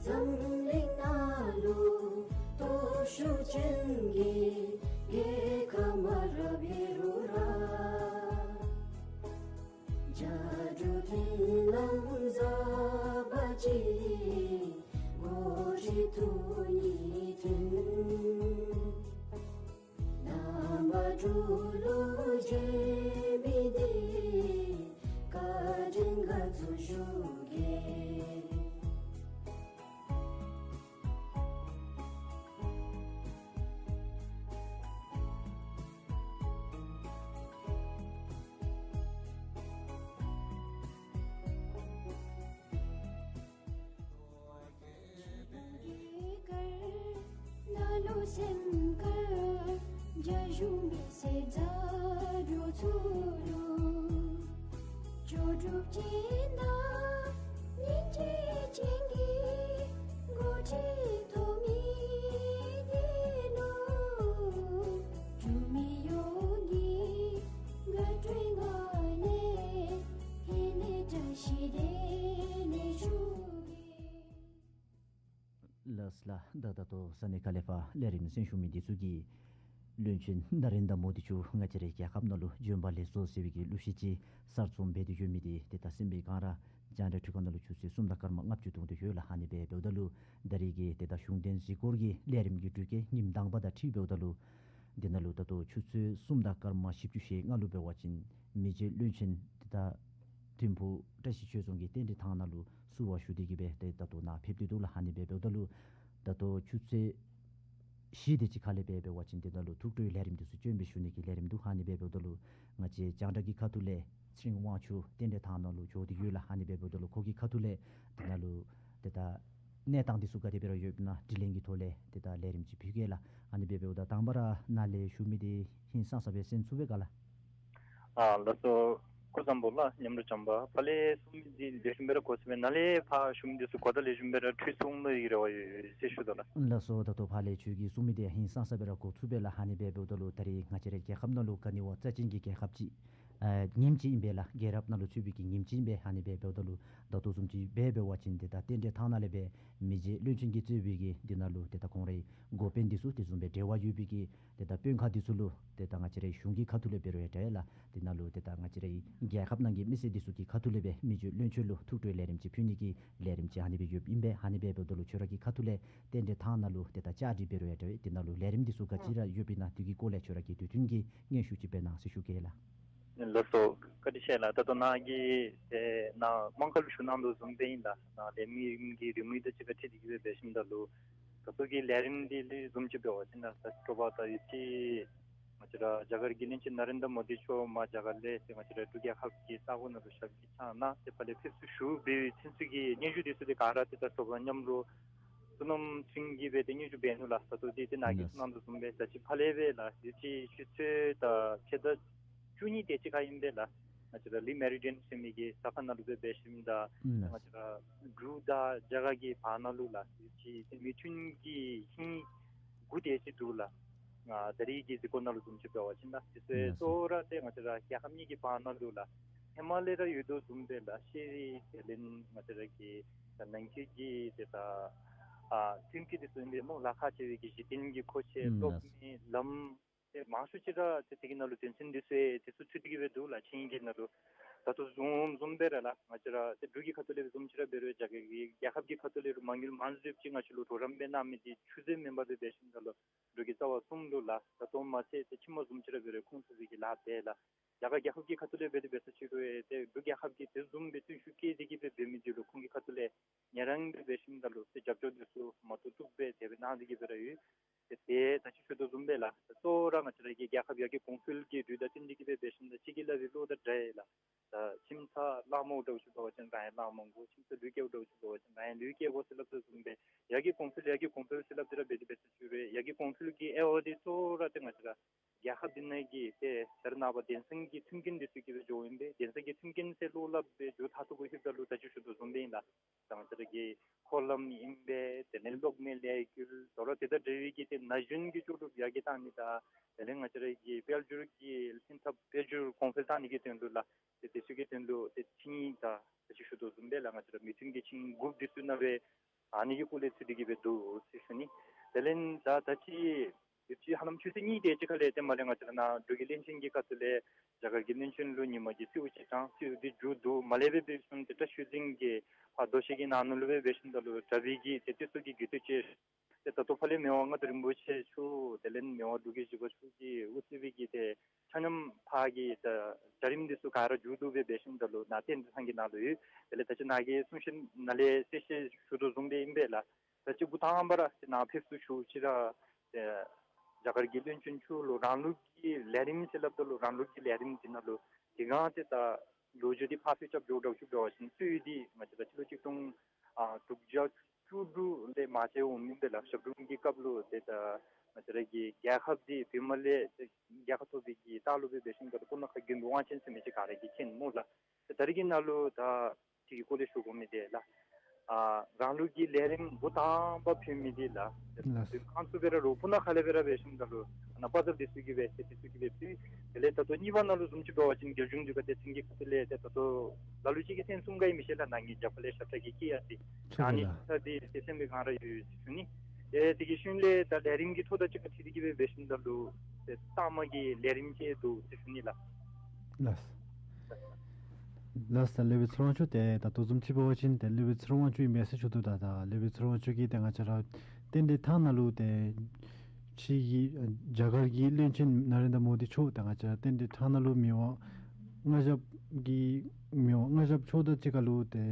འཛམ་གླིང་ནང་ལུ་སྟོབས་ཤུགས་ཅན་གྱི་རྒྱལ་ཁབ་མ་རབས་ཡོད་རུང་ར། བྱ་སྒྲོ་མཐིང་ལམ་ཟག་པ་ཅིག། མགོ་ཁྲིད་ཐུགས་ཉིད་མཐུན། ནང་པ་འབྲུག་ལུ་རྗེ་མི་འདི། བཀའ་དྲིན་དགའ་ཚོར་ཞུ་གེ། ནང་ལུ་སེམས་དཀར་རྒྱ་གཞུང་མི་སེར་མཛའ་འབྲུག་ཚུ་ལུ། ལྕོགས་གྲུབ་ཅན་དང་སྙིང་རྗེ་ཅན་གྱི་འགོ་ཁྲིད་ཐོབ་མི་འདི་ལུ། འབྲུག་མི་ཡོངས་ཀྱི་དགའ་སྤྲོའི་ངང་ནས་ཧེ་ལས་བཀྲ་ཤིས་བདེ་ལེགས་ཞུ་གེ། ལགས་ལགས། ད་ད་ལྟོ་ས་གནས་ཁ་ལས་ཕར་ལས་རིམ་གསན་ཞུ་མི་འདི་ཚུ་གིས་བློན་ཆེན་ན་རེན་དྲ་མོ་དི་མཆོག་ང་བཅས་རའི་རྒྱལ་ཁབ་ནང་ལུ་བྱོན་པ་ལེགས་སོ་ཟེར་བའི་གི་གླུ་གཞས་ཅིག་གསར་རྩོམ་འབད་དེ་ཡོད་མི་འདི་ཏེ་ད་གསན་པའི་སྒང་ར་རྒྱང་བསྒྲགས་འཕྲུལ་ཁང་ནང་ལུ་ཆུ་ཚོད་གསུམ་དང་སྐར་མ་ལྔ་བཅུ་ཐུང་དུ་ཡོད་ལགས། ཨ་ནི་སྦེ་འབདཝ་ད་ལུ་ད་རེས་ཀྱི་ཏེ་ད་གཞུང་འབྲེལ་གཟིགས་སྐོར་གྱི་ལས་རིམ་གྱི་འགྲུལ་སྐྱེལ་ཉིནམ་དང་པ་དང་འཁྲིལ་འབདཝ་ད་ལུ་འདི་ནང་ལུ་ད་ལྟོ་ཆུ་ཚོད་གསུམ་དང་སྐར་མ་བཞི་བཅུ་ཞེ་ལྔ་ལུ་འབད་བ་ཅིན་མི་རྗེ་བློན་ཆེན་ཏེ་ད་ཐིམ་ཕུག་བཀྲ་ཤིས་ཆོས་རྫོང་གི་རྟེན་འབྲེལ་ཐང་ནང་ལུ་བསུ་བ་ཞུ་སྟེ་གི་སྦེ་ཏེ་ད་ལྟོ་ནཱ་ཕེབས་ཏེ་འདུག་ལགས། ཨ་ནི་སྦེ་འབདཝ་ད་ལུ་ད་ལྟོ་ཆུ་ཚོད་བཞི་དེ་ཅིག་ཁ་ལས་སྦེ་འབད་བ་ཅིན་འདི་ནང་ལུ་ཐུགས་སྤྲོའི་ལས་རིམ་འདི་ཚུ་སྤྱན་འབེབས་ཞུ་ནི་གི་ལས་རིམ་འདུག། ཨ་ནི་སྦེ་འབདཝ་ད་ལུ་ང་བཅས་རྒྱང་བསྒྲགས་ཀྱི་ཁ་ཐུག་ལས་ཚེ་རིང་དབང་ཕྱུག་རྟེན་འབྲེལ་ཐང་ནང་ལུ་འགྱོ་སྟེ་ཡོད་ལགས། ཨ་ནི་སྦེ་འབདཝ་ད་ལུ་ཁོ་གི་ཁ་ཐུག་ལས་འདི་ནང་ལུ་ཏེ་ད་གནས་སྟངས་འདི་ཚུ་ག་དེ་སྦེ་ར་ཡོདཔ་ཨིན་ན་དྲི་ལན་གྱི་ཐོག་ལས་ཏེ་ད་ལས་རིམ་ཅིག་ཕུལ་གེ་ལགས། ཨ་ནི་སྦེ་འབདཝ་ད་དང་པ་ར་ནཱ་ལས་ཞུ་མི་འདི་ཧིང་སངས་ས་སྦེ་གསན་ཚུགས་པས་ག་ལགས། ཨ་ལགས་སོ། སྐུ་གཟུགས་བཟང་པོ་ལགས། མཉམ་རོགས་བྱམས་པ། ཕར་ལས་གསུང་མི་འདི་ལེགས་ཤོམ་སྦེ་ར་གོ་ཚུགས་པས། ནཱ་ལས་ཕར་ཞུ་མི་འདི་ཚུ་གོ་བརྡ་ལེགས་ཤོམ་སྦེ་ར་འཕྲོད་སོང་ནི་གི་རེ་བ་ཡོད་ཟེར་ཞུ་དོ་ལགས། ལགས་སོ། ད་ལྟོ་ཕར་ལས་ཁྱོད་ཀྱིས་གསུང་མི་འདི་ཧིང་སངས་ས་སྦེ་ར་གོ་ཚུགས་པས་ལགས། ཨ་ནི་སྦེ་འབདཝ་ད་ལུ་ད་རེས་ང་བཅས་རའི་རྒྱལ་ཁབ་ནང་ལུ་ག་ནི་བ་རྩ་ཅན་གྱི་རྒྱལ་ཁབ་ཅིག་ཨ་ཉིནམ་ཅིག་ཨིན་པས་ལགས། རྒྱལ་རབས་ནང་ལུ་ཚུད་པའི་གི་ཉིནམ་ཅིག་ཨིན་པས། ཨ་ནི་སྦེ་འབདཝ་ད་ལུ་ད་ལྟོ་བཟུམ་ཅིག་སྦེ་འབད་བ་ཅིན་ཏེ་ད་རྟེན་འབྲེལ་ཐང་ནང་ལས་སྦེ་མི་རྗེ་བློན་ཆེན་གྱིས་གཙོས་པའི་གི་འདི་ནང་ལུ་ཏེ་ད་ཁོང་རའི་འགོ་དཔོན་འདི་ཚུ་དེ་བཟུམ་སྦེ་འབྲེལ་བ་ཡོད་པའི་གི་ཏེ་ད་དཔོན་ཁག་འདི་ཚུ་ལུ་ཏེ་ད་ང་བཅས་རའི་གཞུང་གི་ཁ་ཐུག་ལས་འབད་རུང་ཡང་འདྲ་ལགས། ཏེ་ནཱ་ལུ་ཏེ་ད་ང་བཅས་རའི་རྒྱལ་ཁབ་ནང་གི་མི་སེར་འདི་ཚུ་གི་ཁ་ཐུག་ལས་སྦེ་མི་རྗེ་བློན་ཆེན་ལུ་ཐུགས་སྤྲོའི་ལས་རིམ་ཅིག་ཕུལ་ནི་གི་ལས་རིམ་ཅིག་ཨ་ནི་སྦེ་ཡོདཔ་ཨིན་པས། ཨ་ནི་སྦེ་འབདཝ་ད་ལུ་ཁྱོད་ར་གི་ཁ་ཐུག་ལས་རྟེན་འབྲེལ་ཐང་ནང་ལུ་ཏེ་ད་བཅའ་སྒྲིག་འབད་རུང་ཡང་འདྲ་བས། ཏེ་ནཱ་ལུ་ལས་རིམ་འདི་ཚུ་ག་ཅི་ར་ཡོདཔ་ཨིན་ན་འདི་གི་སྐོར་ལས་ཁྱོད་ར་གིས་དུས་མཐུན་གྱི་སྙན་ཞུ་ཅིག་འབད་གནང་ཟེར་ཞུ་གེ་ལགས། ལགས་སོ། བཀའ་དྲིན་ཆེ་ལགས། ད་ལྟོ་ནཱ་གིས་ཏེ་ནཱ་དམངས་ཁ་ལུ་ཞུ་གནང་དོ་བཟུམ་སྦེ་ཨིན་ལགས། ནཱ་ལས་མི་རིམ་གྱི་རིམ་དབྱེ་དང་གཅིག་ཁར་འཁྲིལ་ཏེ་གི་སྦེ་འབད་ཞིནམ་ད་ལུ་ད་ལྟོ་གི་ལས་རིམ་འདི་ལས་བཟུམ་ཅིག་འབད་བ་ཅིན་ད་ད་དྲོ་པ་ད་ཡུདཔ་ཅིག་ང་བཅས་ར་རྒྱ་གར་གྱི་བློན་ཆེན་ན་རེན་དྲ་མོ་དི་མཆོག་མར་རྒྱ་གར་ལས་ཏེ་ང་བཅས་ར་འབྲུག་རྒྱལ་ཁབ་ཀྱི་ས་གོ་ནང་ལུ་ཞབས་ཀྱིས་ཕྱག་གནང་སྟེ་ཕར་ལས་ཕེབས་བསུ་ཞུ་བའི་ཚུན་ཚོད་ཀྱི་སྙན་ཞུ་འདི་ཚུ་ཏེ་ག་ར་ཏེ་ད་དྲོ་པ་མཉམ་རོགས་བསོད་ནམས་སེང་གེ་སྦེ་ཏེ་སྙན་ཞུ་འབད་ནུག་ལགས། ད་ལྟོ་འདི་ཏེ་ནཱ་གིས་གསུང་གནང་དོ་བཟུམ་སྦེ་ད་ཅི་ཕར་ལས་སྦེ་ལགས་ཡུདཔ་ཅིག་ཆུ་ཚོད་ད་ཕྱེད་དང་བཅུ་གཉིས་དེ་ཅིག་ཁར་ཨིན་པས་ལགས། ང་བཅས་ར་ལི་མེ་རི་ཌི་ཡན་ཟེར་མི་གི་ས་ཁ་ནང་ལུ་སྦེ་འབད་ཞིནམ་ད་ང་བཅས་ར་འབྲུག་དང་རྒྱ་གར་གྱི་བར་ན་ལུ་ལགས་ཡུདཔ་ཅིག་ཏེ་མི་མཐུན་གྱི་ཧིང་དགུ་དེ་ཅིག་འདུག་ལགས། ང་ད་རེས་ཀྱི་གཟིགས་སྐོར་ནང་ལུ་བཟུམ་ཅིག་འབད་བ་ཅིན་ལགས། དེ་ཚུ་གཙོ་བོ་ར་ཏེ་ང་བཅས་ར་རྒྱལ་ཁབ་གཉིས་ཀྱི་བར་ན་ལུ་ལགས་ཧེ་མ་ལས་ར་ཡོད་དོ་བཟུམ་སྦེ་ལགས་ཤེས་རིག་དེ་ལས་ང་བཅས་ར་གི་ད་ནང་འཁོད་ཀྱི་ཏེ་ད་ཨ་མཐུན་རྐྱེན་འདི་ཚུ་ཨིན་པས་སྨོ་ལགས། ཁག་ཆེ་བའི་གི་གཞི་རྟེན་གྱི་མཁོ་ཆས་སློབ་མའི་ལམ་ཏེ་མང་ཤོས་ཅིག་ར་ཏེ་དེ་གི་ནང་ལུ་དོན་ཚན་འདི་ཚུ་ཏེ་ཚུ་ཚུད་དེ་གི་སྦེ་འདུག་ལགས། ཆིངས་ཡིག་གི་ནང་ལུ་ད་ལྟོ་བཟུམ་བཟུམ་སྦེ་ར་ལགས་ང་བཅས་ར་ཏེ་འབྲུག་གི་ཁ་ཐུག་ལས་བཟུམ་ཅིག་ར་འབད་རུང་རྒྱ་གར་གྱི་རྒྱལ་ཁབ་ཀྱི་ཁ་ཐུག་ལས་རུང་མ་དངུལ་མང་སུ་ཅིག་ང་བཅས་ལུ་གྲོགས་རམ་སྦེ་གནང་མི་འདི་ཆུད་ཟོས་མེན་པར་སྦེ་འབད་ཞིནམ་ད་ལུ་འབྲུག་གི་རྩ་བ་གསུམ་ལུ་ལགས་ད་ལྟོ་མ་ཚད་ཏེ་ཕྱི་མ་བཟུམ་ཅིག་ར་འབད་རུང་ཁོང་ཚུ་གིས་ལཱ་འབད་ལགས། རྒྱ་གར་རྒྱལ་ཁབ་ཀྱི་ཁ་ཐུག་ལས་འབད་དེ་འབད་ས་ཅིག་རུང་ཏེ་འབྲུག་རྒྱལ་ཁབ་ཀྱིས་དེ་བཟུམ་སྦེ་བརྩོན་ཤུགས་བསྐྱེད་དེ་གི་སྦེ་འབད་མི་འདི་ལུ་ཁོང་གི་ཁ་ཐུག་ལས་ཉེ་རང་སྦེ་འབད་ཞིནམ་ད་ལུ་ཏེ་རྒྱབ་སྐྱོར་འདི་ཚུ་མ་ཏོག་ཏོ་སྦེ་དེ་སྦེ་གནང་སྟེ་གི་སྦེ་ར་ཡོད། ཏེ་ད་ཅི་ཞུ་དོ་བཟུམ་སྦེ་ལགས་གཙོ་བོ་ར་ང་བཅས་ར་གི་རྒྱལ་ཁབ་ཡར་རྒྱས་གོང་འཕེལ་གྱི་དུས་དང་བསྟུན་ཏེ་གི་སྦེ་འབད་ཞིནམ་ད་གཅིག་གིས་སླབ་པའི་བློ་དང་འདྲ་ཡི་ལགས། ད་ཁྱིམ་ཚང་གླང་མོ་འདྲཝ་ཅིག་འབད་བ་ཅིན་རང་ཡང་གླང་མོ་དགོ། ཁྱིམ་ཚང་ལུག་སྐྱེ་འདྲཝ་ཅིག་འབད་བ་ཅིན་རང་ཡང་ལུག་སྐྱེ་དགོ་ཟེར་སླབ་དོ་བཟུམ་སྦེ་ཡར་རྒྱས་གོང་འཕེལ་ཡར་རྒྱས་གོང་འཕེལ་ཟེར་སླབ་སྟེ་ར་འབད་དེ་འབད་ས་ཅིག་རུང་ཡར་རྒྱས་གོང་འཕེལ་གྱི་དབྱེ་བ་འདི་གཙོ་བོ་ར་ཏེ་ང་བཅས་ར་རྒྱལ་ཁབ་འདི་ནང་གི་ཏེ་ད་རེས་ནངས་པ་དེང་སང་གི་མཐུན་རྐྱེན་འདི་ཚུ་གིས་སྦེ་འགྱོཝ་ཨིན་པས། དེང་སང་གི་མཐུན་རྐྱེན་ཟེར་བློ་སླབ་སྦེ་འགྱོ་ཐག་ཐུག་གུ་ལྷོདཔ་ད་ལུ་ད་ཅི་ཞུ་དོ་བཟུམ་སྦེ་ཨིན་ལགས། ད་ང་བཅས་ར་གི་འཁོར་ལམ་ཨིན་པས། དེ་ལས་གློག་མེ་ལས་འགུལ་དོ་རུང་དེ་དང་འབྲེལ་བའི་གི་ཏེ་ན་གཞོན་གྱི་ལྕོགས་གྲུབ་ཡར་རྒྱས་གཏང་ནི་དང་དེ་ལས་ང་བཅས་ར་གི་དཔལ་འབྱོར་གྱི་ལྷན་ཐབས་དཔལ་འབྱོར་གོང་འཕེལ་གཏང་ནི་གི་དོན་ལུ་ལགས་ཏེ་དེ་ཚུ་གི་དོན་ལུ་ཏེ་ཆིངས་ཡིག་དང་ད་ཅི་ཞུ་དོ་བཟུམ་སྦེ་ལགས་ང་བཅས་ར་མི་མཐུན་གྱི་ཆིངས་ཡིག་དགུ་འདི་ཚུ་ནང་སྦེ་ཨ་ནི་གི་སྐོར་ལས་ཚུད་དེ་གི་སྦེ་འདུག་ཟེར་ཞུ་ནི། དེ་ལས་ད་ད་ཅི་ ཡོདཔ་ཅིག་ཧ་ལམ་ཆུ་ཚོད་གཉིས་དེ་ཅིག་ཁ་ལས་ཏེ་མར་ལས་ང་བཅས་ར་ནཱ་འབྲུག་གི་བློན་ཆེན་གྱི་ཁ་ཐུག་ལས་རྒྱ་གར་གྱི་བློན་ཆེན་ལུ་ཉིན་མ་གི་གསོལཝ་ཅིག་དྲངས། གསོལཝ་འདི་མཇུག་བསྡུ་མ་ལས་སྦེ་འབད་ཞིནམ་ཏེ་བཀྲ་ཤིས་རྫོང་གི་ཕར་རྡོ་ཤལ་གྱི་ནང་ན་ལུ་སྦེ་འབད་ཞིནམ་ད་ལུ་གྲྭ་པའི་གི་ཏེ་བསྟོད་གསོལ་གྱི་དགེ་འདུན་ཆོས་ཏེ་ད་ལྟོ་ཕར་ལས་མི་དབང་མངའ་བདག་རིན་པོ་ཆེ་མཆོག་དེ་ལས་མི་དབང་འབྲུག་རྒྱལ་བཞི་པ་མཆོག་གིས་དབུ་གཙོས་པའི་གི་ཏེ་ཆ་མཉམ་ཕར་གྱི་ཏེ་གྲལ་རིམ་འདི་ཚུ་ག་ར་མཇུག་བསྡུ་སྦེ་འབད་ཞིནམ་ད་ལུ་ནཱ་རྟེན་འབྲེལ་ཐང་གི་ནང་ལུ་ཡོད། དེ་ལས་ད་ཅི་ནཱ་གི་གསུང་བཤད་ནང་ལས་གསལ་བཤད་ཞུ་དོ་བཟུམ་སྦེ་ཨིན་པས་ལགས། ད་ཅི་འགོ་དང་པ་ར་ཏེ་ནཱ་ཕེབས་བསུ་ཞུ་ཅི་ར་ཏེ་རྒྱ་གར་གྱི་བློན་ཆེན་མཆོག་ལུ་རང་ལུགས་ཀྱི་ལས་རིམ་ཟེར་སླབ་ད་ལུ་རང་ལུགས་ཀྱི་ལས་རིམ་འདི་ནང་ལུ་དེ་སྒང་ཏེ་ད་ལོ་རྒྱུས་འདི་ཕར་ཕྱོགས་རྐྱབ་འགྱོ་དྲགས་ཅིག་འབད་བ་ཅིན་གསོལ་འདི་ང་བཅས་ད་སྤྱི་ལོ་གཅིག་སྟོང་ཨ་དྲུག་བརྒྱ་བཅུ་དྲུག་ལས་མ་བྱོན་འོང་མི་འདི་ལགས། ཞབས་དྲུང་གི་སྐབས་ལུ་ཏེ་ད་ང་བཅས་ར་གི་རྒྱལ་ཁབ་འདི་བོད་མི་ལས་ཏེ་རྒྱལ་ཁ་ཐོབ་པའི་གི་རྟགས་ལུ་སྦེ་འབད་ཞིནམ་ད་ལུ་སྤུ་ན་ཁ་དགོན་པའི་དབང་ཆེན་ཟེར་མི་ཅིག་ག་ར་གིས་མཁྱེན་སྨོ་ལགས། ད་རེས་ཀྱི་ནང་ལུ་ད་དེ་གི་སྐོར་ལས་ཞུ་དགོ་མི་འདི་ལགས། ཨ་རང་ལུགས་ཀྱི་ལས་རིམ་འགོ་དང་པ་ཕུལ་མི་འདི་ལགས། ལགས། དུས་གང་ཚུ་སྦེ་ར་རུང་སྤུ་ན་ཁ་ལས་སྦེ་ར་འབད་ཞིནམ་ད་ལུ་ནཱ་དཔའ་མཛངསཔ་འདི་ཚུ་གིས་སྦེ་ཏེ་འདི་ཚུ་གིས་སྦེ་ཕུལ། དེ་ལས་ད་ལྟོ་གཉིས་པ་ནང་ལུ་བཟུམ་ཅིག་འབད་བ་ཅིན་རྒྱལ་གཞུང་འདི་ག་ཏེ་ཚིང་གི་ཁ་ཐུག་ལས་ཏེ་ད་ལྟོ་ལ་ལུ་ཅིག་གིས་སེམས་བཟུང་ག་ཡི་མི་ཤེས་ལགས། ནཱ་ངེའི་རྒྱབ་ཁ་ལས་ཞབས་ཁྲ་གི་སྐད་ཡང་ཏེ་ཨ་ནི་ད་འདི་ཏེ་སེམས་པའི་སྒང་ར་ཡོད་ཟེར་ཞུ་ནི། ཏེ་དེ་གི་ཤུལ་ལས་ད་ལས་རིམ་གྱི་ཐོག་དང་གཅིག་ཁར་འཁྲིལ་ཏེ་གིས་སྦེ་འབད་ཞིནམ་ད་ལུ་ཏེ་ལྟག་མ་གི་ལས་རིམ་ཅིག་འདུག་ཟེར་ཞུ་ནི་ལགས། ལགས། ལགས་སོ། སློབ་དཔོན་ཚེ་རིང་དབང་ཕྱུག་ཏེ་ད་ལྟོ་བཟུམ་ཅིག་འབད་བ་ཅིན་ཏེ་སློབ་དཔོན་ཚེ་རིང་དབང་ཕྱུག་ཨིན་པས་ཟེར་ཞུ་དོ། ད་ད་སློབ་དཔོན་ཚེ་རིང་དབང་ཕྱུག་གིས་ཏེ་ང་བཅས་ར་རྟེན་འབྲེལ་ཐང་ནང་ལུ་ཏེ་ཕྱི་གི་རྒྱ་གར་གྱི་བློན་ཆེན་ན་རེན་དྲ་མོ་དི་མཆོག་ཏེ་ང་བཅས་ར་རྟེན་འབྲེལ་ཐང་ནང་ལུ་མི་དབང་མངའ་ཞབས་ཀྱི་མི་དབང་མངའ་ཞབས་མཆོག་དང་གཅིག་ཁར་ལུ་ཏེ་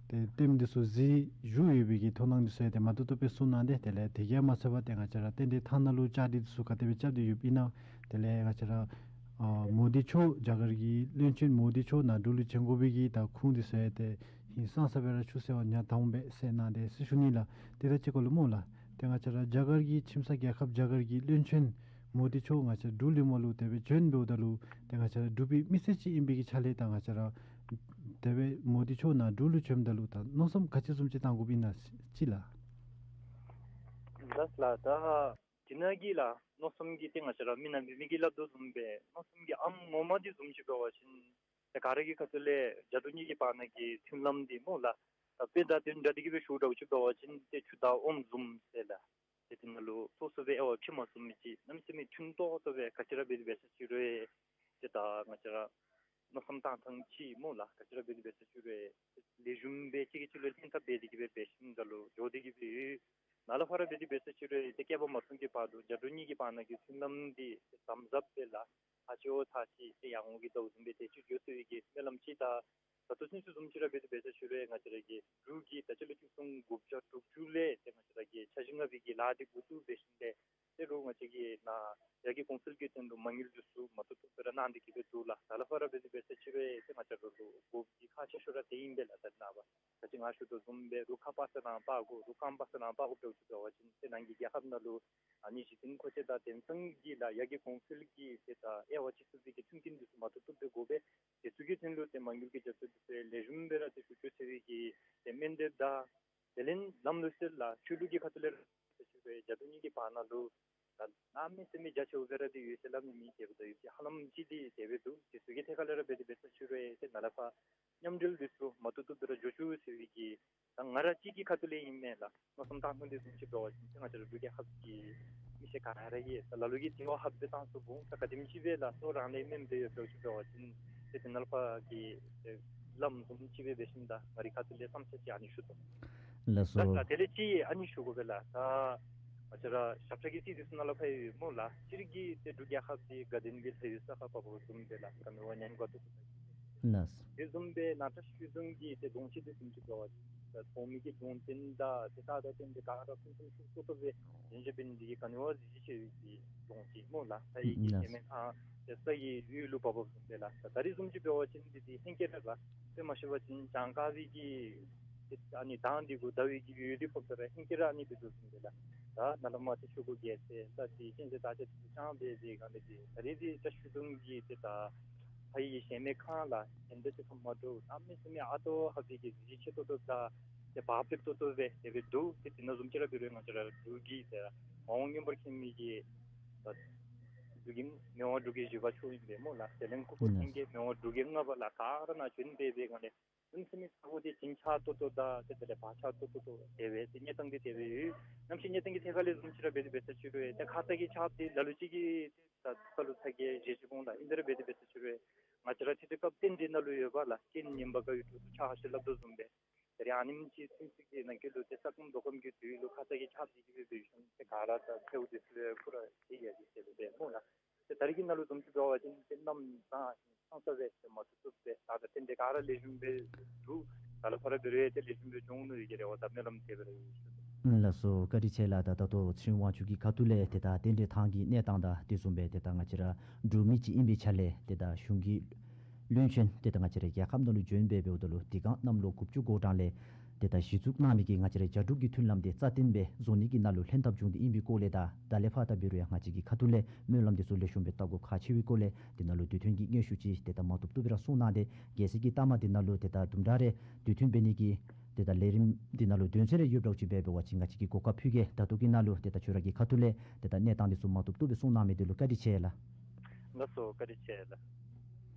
ཏེ་ལྟདམོ་འདི་ཚུ་གཟིགས་བཞུགས་ཡོད་པའི་གི་མཐོང་སྣང་འདི་ཚུ་ཡང་ཏེ་མ་ཐུབ་ཐུབ་སྦེ་གསུངས་གནང་སྟེ། དེ་ལས་དེ་གིས་མ་ཚད་པར་ཏེ་ང་བཅས་ར་རྟེན་འབྲེལ་ཐང་ནང་ལུ་བཅར་འདྲི་འདི་ཚུ་ག་དེ་སྦེ་རྐྱབ་སྟེ་ཡོདཔ་ཨིན་ན། དེ་ལས་ང་བཅས་ར་ཨ་མོ་དི་མཆོག་རྒྱ་གར་གྱི་བློན་ཆེན་མོ་དི་མཆོག་ནཱ་འབྲུག་ལུ་བྱོན་དགོ་པའི་གི་ད་ཁུངས་འདི་ཚུ་ཡང་ཏེ་ཧིང་སངས་ས་སྦེ་ར་ཆུད་ཟོས་པ་ཉག་གཏང་སྦེ་སེལ་གནང་སྟེ་ཟེར་ཞུ་ནི་ལགས། ཏེ་ད་ཅི་གོ་ལུ་སྨོ་ལགས། ཏེ་ང་བཅས་ར་རྒྱ་གར་གྱི་ཁྱིམ་ཚང་རྒྱལ་ཁབ་རྒྱ་གར་གྱི་བློན་ཆེན་མོ་དི་མཆོག་ང་བཅས་འབྲུག་ལུ་མོ་ལུ་དེ་སྦེ་བྱོན་འབདཝ་ད་ལུ་ཏེ་ང་བཅས་ར་འབྲུག་པའི་མི་སེར་ཅིག་ཨིན་པའི་གི་ཆ་ལས་ད་ང་བཅས་ར་དེ་སྦེ་མོ་དི་མཆོག་ནཱ་འབྲུག་ལུ་བྱོནམ་ད་ལུ་ད་མནོ་བསམ་ག་ཅི་བཟུམ་ཅིག་གཏང་དགོཔ་ཨིན་ན་ཅིག་ལགས། ལགས་ལགས། ད་དེ་ནང་གི་ལགས་མནོ་བསམ་གྱི་ཏེ་ང་བཅས་ར་མི་ནང་པའི་མི་གིས་སླབ་དོ་བཟུམ་སྦེ་མནོ་བསམ་གྱི་ཨམ་ངོ་མ་འདི་བཟུམ་ཅིག་འབད་བ་ཅིན་ཏེ་ག་ར་གི་ཁ་ཐུག་ལས་རྒྱ་འབྲུག་གཉིས་ཀྱི་བར་ན་གི་མཐུན་ལམ་འདི་སྨོ་ལགས། ད་དཔེ་དང་དོན་འདྲ་འདི་གིས་སྦེ་ཞུ་དྲགས་ཅིག་འབད་བ་ཅིན་ཏེ་ཆུ་དང་ཨོམ་བཟུམ་ཟེར་ལགས། ཏེ་དེ་ནང་ལུ་སོ་སོ་སྦེ་དབྱེ་བ་ཕྱེ་མ་ཚུགས་མི་ཅིག་གནམ་མེད་ས་མེད་མཐུན་ཏོག་ཏོ་སྦེ་ག་ཅི་ར་འབད་དེ་འབད་ས་ཅིག་རུང་ཏེ་ད་ང་བཅས་ར་མནོ་བསམ་གཏང་ཐངས་ཅིག་སྨོ་ལགས། ག་ཅི་ར་འབད་དེ་འབད་ས་ཅིག་རུང་ལེགས་ཤོམ་སྦེ་གཅིག་གིས་གཅིག་ལུ་ལྷན་ཐབས་འབད་དེ་གིས་སྦེ་འབད་ཞིནམ་ད་ལུ་འགྱོ་སྟེ་གིས་སྦེ་ཡོད། ནཱ་ལས་ཕར་འབད་དེ་འབད་ས་ཅིག་རུང་ཏེ་བསྐལ་པ་མ་སྟོང་གི་བར་དུ་རྒྱ་འབྲུག་གཉིས་ཀྱི་བར་ན་གི་མཐུན་ལམ་འདི་ཏེ་དམ་ཟབ་སྦེ་ལགས། ཚར་གཅིག་འོང་ཚར་གཅིག་ཏེ་ཡར་འོང་གི་ཟླཝ་བཟུམ་སྦེ་ཏེ་ཅིག་འགྱོ་ཚུགས་པའི་གི་སྨོན་ལམ་ཅིག་དང་། ད་ལྟོ་ཚུན་ཚོད་བཟུམ་ཅིག་ར་འབད་དེ་འབད་ས་ཅིག་རུང་ང་བཅས་ར་གི་འབྲུག་གི་ད་སྤྱི་ལོ་གཅིག་སྟོང་དགུ་བརྒྱ་དྲུག་ཅུ་ལས་ཏེ་ང་བཅས་ར་གི་འཆར་གཞི་ལྔ་པའི་གི་ལཱ་འདི་འགོ་བཙུགས་འབད་ཞིནམ་ལས་ཏེ་རུང་ང་བཅས་ཀྱི་ནཱ་ཡར་རྒྱས་ཀུང་སིལ་གྱི་དོན་ལུ་མ་དངུལ་འདི་ཚུ་མ་ཐུབ་ཐུབ་སྦེ་ར་གནང་སྟེ་གིས་སྦེ་འདུག་ལགས། ད་ལས་ཕར་འབད་དེ་འབད་ས་ཅིག་རུང་ཏེ་ང་བཅས་ར་ལུ་དགོཔ་འདི་ཁག་ཆེ་ཤོས་ར་དེ་ཨིན་པས་ལགས། ད་ནངས་པ་ད་ཅི་ང་ཞུ་དོ་བཟུམ་སྦེ་རུང་ཁ་སྤར་ས་ནང་སྤར་དགོ། རུང་རྐངམ་སྤར་ས་ནང་སྤར་དགོཔ་འདྲཝ་ཅིག་འབད་བ་ཅིན་ཏེ་ནང་གི་རྒྱལ་ཁབ་ནང་ལུ་ཨ་ནི་གཞི་རྟེན་མཁོ་ཆས་དང་དེང་སང་གི་ལགས་ཡར་རྒྱས་ཀུང་སིལ་གྱི་ཏེ་ད་དབྱེ་བ་ཕྱེ་ཚུགས་པའི་གི་མཐུན་རྐྱེན་འདི་ཚུ་མ་ཐུབ་ཐུབ་སྦེ་དགོ་པས། དེ་ཚུ་གི་དོན་ལུ་ཏེ་མ་དངུལ་གྱི་རྒྱབ་སྐྱོར་འདི་ཚུ་ལེགས་ཤོམ་སྦེ་ར་ཏེ་ཞུ་བཅུག་ཟེར་བའི་གི་ཏེ་སྨོན་འདེབས་དང་དེ་ལས་ལམ་ལུགས་སྲོལ་ལགས་ཆོས་ལུགས་ཀྱི་ཁ་ཐུག་ལས་ར་ཏེ་ཞུ་བའི་རྒྱ་འབྲུག་གཉིས་ཀྱི་བར་ན་ལུ་ད་གནམ་མེད་ས་མེད་རྒྱ་ཆེཝ་སྦེ་ར་ཏེ་ཡོད་ཟེར་སླབ་ནི་མེད། དེ་འབདཝ་ད་ཡོད་ཅིག་ཧ་ལམ་ཅིག་འདི་དེ་སྦེ་འདུག། དེ་ཚུ་གི་ཐད་ཁར་ལས་ར་འབད་དེ་འབད་ས་ཅིག་རུང་ཏེ་ནཱ་ལས་ཕར་མཉམ་འབྲེལ་འདི་ཚུ་མ་ཐུབ་ཐུབ་སྦེ་ར་འགྱོ་བཅུག་ཟེར་བའི་གི་ད་ང་ར་གཅིག་གི་ཁ་ཐུག་ལས་ཨིན་མས་ལགས། མནོ་བསམ་གཏང་ཐངས་འདི་བཟུམ་ཅིག་འབད་བ་ཅིན་ཏེ་ང་བཅས་ར་འབྲུག་རྒྱལ་ཁབ་ཀྱི་མི་སེར་ག་ར་གིས་ད་ལ་ལུ་གིས་དེ་བ་ཧབ་སྦེ་བཏང་ཚུགས་འོང་། ད་ག་དེམ་ཅིག་སྦེ་ལགས་སོ་རང་ལས་མེན་པའི་ཡོད་འདྲཝ་ཅིག་འབད་བ་ཅིན་ཏེ་དེ་ནང་ལས་ཕར་གྱི་ལམ་བཟུམ་ཅིག་སྦེ་འབད་ཞིནམ་ད་ང་རའི་ཁ་ཐུག་ལས་བསམ་འཆར་ཅིག་ཨ་ནི་ཞུ་དོ། ལགས་སོ། ལགས་ལགས། དེ་ལས་ཅིག་ཨ་ནི་ཞུ་དགོ་པས་ལགས། ད་ང་བཅས་ར་ཞབས་ཁྲ་གི་ཚིག་འདི་ཚུ་ནང་ལས་ཕར་ཡོད་སྨོ་ལགས། སྤྱིར་གྱིས་ཏེ་འབྲུག་རྒྱལ་ཁབ་འདི་དགའ་ལྡན་པའི་ལྷ་ཡུལ་ས་ཁར་བབ་པ་བཟུམ་སྦེ་ལགས། ག་ནི་བ་ཉན་དགའ་ཏོག་ཏོ་ལགས། དེ་བཟུམ་སྦེ་ནཱ་བཀྲ་ཤིས་ཆོས་རྫོང་གི་ཏེ་གདུང་སྤྱི་འདི་བཟུམ་ཅིག་འབད་བ་ཅིན་ད་ཚོགས་མི་གི་གདུང་རྟེན་དང་ཏེ་རྟགས་དང་རྟེན་འབྲེལ་ག་ར་ཕུན་སུམ་ཚོགས་ཏོག་ཏོ་སྦེ་ཡོད་ཟེར་བ་ཅིན་འདི་གིས་ག་ནི་བ་གཟི་བརྗིད་ཆེ་བའི་གི་གདུང་སྤྱི་སྨོ་ལགས། ལྷ་ཡི་གི་གཞལ་མེད་ཁང་ཏེ་ས་ཡི་དབུས་ལུ་བབ་པ་བཟུམ་སྦེ་ལགས། ད་ད་རིས་བཟུམ་ཅིག་འབད་བ་ཅིན་འདི་འདི་ཧེང་སྐལ་ར་ལགས། དཔེ་མ་ཤེས་པ་ཅིན་གྱངས་དཀར་པོའི་གི་ཨ་ནི་མདངས་འདི་གུ་ཟླ་བའི་གི་འོད་འདི་ཕོགཔ་ད་ར་ཧེང་སྐལ་ར་ཨ་ནི་སྦེ་འདུག་ཟེར་ཨིན་པས་ལགས། ད་ནཱ་ལས་མར་ཏེ་ཆོས་སྐུ་རྒྱལ་མཚན་ས་ཏེ་གཅན་གཟན་སྟག་ཆས་འདི་ཚུ་ཅང་འབད་ཟེར་ག་ལས་ཏེ་ད་རིས་འདི་བཀྲ་ཤིས་ཆོས་རྫོང་གི་ཏེ་ད་ལྷ་ཡི་གཞལ་མེད་ཁང་ལགས། གཞན་དང་གཅིག་ཁར་མ་འདྲཝ་གནམ་མེད་ས་མེད་ཨ་ཏོ་ཧ་པའི་གི་གཟི་བརྗིད་ཆེ་ཏོག་ཏོ་དང་ཏེ་བག་ཕེབས་ཏོག་ཏོ་སྦེ་དེ་སྦེ་འདུག། ཏེ་དེ་ནང་བཟུམ་ཅིག་ར་འབད་རུང་ང་བཅས་ར་འབྲུག་གི་ཏེ་མ་འོངས་མངོན་པར་མཁྱེན་མི་གི་ད་འབྲུག་གི་མི་དབང་འབྲུག་རྒྱལ་བཞི་པ་མཆོག་ཨིན་པས་སྨོ་ལགས། དེ་ལས་སྐུ་ཕོ་མཁྱེན་གྱི་མི་དབང་འབྲུག་རྒྱལ་ལྔ་པ་ལགས། ག་ར་ནཱ་བྱོན་སྦེ་སྦེ་ག་ལས་ཨིན་ཟེར་མི་ཚ་བོ་འདི་ ཉིམ་ཆག་ཏོག་ཏོ་དང་ཏེ་དེ་ལས་བག་ཆགས་ཏོག་ཏོ་ཏོ་དེ་སྦེ་ཏེ་གནས་སྟངས་འདི་དེ་སྦེ་ཡོད། གནམ་གཤིས་གནས་སྟངས་ཀྱི་ཐད་ཁར་ལས་བཟུམ་ཅིག་ར་འབད་དེ་འབད་ས་ཅིག་རུང་ཏེ་ཁ་ཙ་གི་ཆརཔ་འདི་ལ་ལུ་ཅིག་གིས་ཏེ་ད་ས་ལུ་ཚ་གྱང་བཞེས་ཅི་འོང་ལགས། ཨིན་ཏེ་ར་འབད་དེ་འབད་ས་ཅིག་རུང་ང་བཅས་ར་ཏེ་དུས་སྐབས་རྟེན་འབྲེལ་ནང་ལུ་ཡོདཔ་ལགས། རྐྱེན་ངན་པ་ག་ཡོད་དྲག་ཏུ་ཆ་ཤས་སླབ་དོ་བཟུམ་སྦེ་ད་རེས་ཨ་ནེམ་ཅིག་ཚུན་ཚོད་ཀྱི་ནང་འཁོད་ལུ་ཏེ་ས་སྐམ་རྡོ་སྐམ་གྱི་དུས་ལུ་ཁ་ཙ་གི་ཆརཔ་འདི་གིས་སྦེ་འབད་ཞིནམ་ཏེ་ག་ར་ད་མཚེའུ་འདི་ཚུ་ལས་ཁུ་ར་ཏེ་ཡར་ཏེ་ཟེར་སྦེ་སྨོ་ལགས། ཏེ་ད་རེས་ཀྱི་ནང་ལུ་བཟུམ་ཅིག་འབད་བ་ཅིན་ཏེ་གནམ་དྭངས་ཤིང་ཚ་ས་སྦེ་ཏེ་མ་བཏུབ་བཏུབ་སྦེ་ད་ད་རྟེན་འབྲེལ་ག་ར་ལེགས་ཤོམ་སྦེ་འདུག། ད་ལས་ཕར་འབད་རུང་ཡང་ཏེ་ལེགས་ཤོམ་སྦེ་འགྱོ་འོང་མནོ་བའི་གི་རེ་བ་དང་སྨོན་ལམ་དེ་སྦེ་ར་ཡོད་ཟེར། ལགས་སོ། བཀའ་དྲིན་ཆེ་ལགས། ད་ད་ལྟོ་ཚེ་རིང་དབང་ཕྱུག་གི་ཁ་ཐུག་ལས་ཏེ་ད་རྟེན་འབྲེལ་ཐང་གི་གནས་སྟངས་དང་དེ་བཟུམ་སྦེ་ཏེ་ད་ང་བཅས་ར་འབྲུག་མི་ཅིག་ཨིན་པའི་ཆ་ལས་ཏེ་ད་གཞུང་གི་བློན་ཆེན་ཏེ་ད་ང་བཅས་རའི་རྒྱལ་ཁབ་ནང་ལུ་བྱོན་སྦེ་འབདཝ་ད་ལུ་དེ་སྒང་གནམ་ལོ་དགུ་བཅུ་གོ་གྲངས་ལས་ཏེ་ད་གཞི་བཙུགས་གནང་མི་གི་ང་བཅས་རའི་རྒྱ་འབྲུག་གི་མཐུན་ལམ་འདི་རྩ་བརྟན་སྦེ་བཟོ་ནི་གི་ནང་ལུ་ལྷན་ཐབས་བྱུང་སྟེ་ཨིན་པའི་སྐོར་ལས་དང་ད་ལས་ཕར་ད་འབད་རུང་ཡང་ང་བཅས་ཀྱི་ཁ་ཐུག་ལས་སྨོན་ལམ་འདི་ཚུ་ལེགས་ཤོམ་སྦེ་བཏབ་དགོཔ་ཁག་ཆེ་བའི་སྐོར་ལས་དེ་ནང་ལུ་དུས་མཐུན་གྱི་སྙན་ཞུ་ཅིག་ཏེ་ད་མ་བཏུབ་བཏུབ་སྦེ་ར་གསུངས་གནང་སྟེ་གལ་སྲིད་ཀྱི་ལྟ་མ་དེ་ནང་ལུ་ཏེ་ད་དུམ་གྲ་རེ་དུས་མཐུན་འབད་ནི་གི་ཏེ་ད་ལས་རིམ་འདི་ནང་ལུ་དོན་ཚན་རེ་ཡོདཔ་འདྲཝ་ཅིག་འབད་འབད་བ་ཅིན་ང་བཅས་ཀྱིས་གོ་སྐབས་ཕུལ་གེ། ད་ལྟོ་གི་ནང་ལུ་ཏེ་ད་ཁྱོད་ར་གི་ཁ་ཐུག་ལས་ཏེ་ད་གནས་སྟངས་འདི་ཚུ་མ་བཏུབ་བཏུབ་སྦེ་གསུངས་གནང་མི་འདི་ལུ་བཀའ་དྲིན་ཆེ་ལགས། ལགས་སོ། བཀའ་དྲིན་ཆེ་ལགས།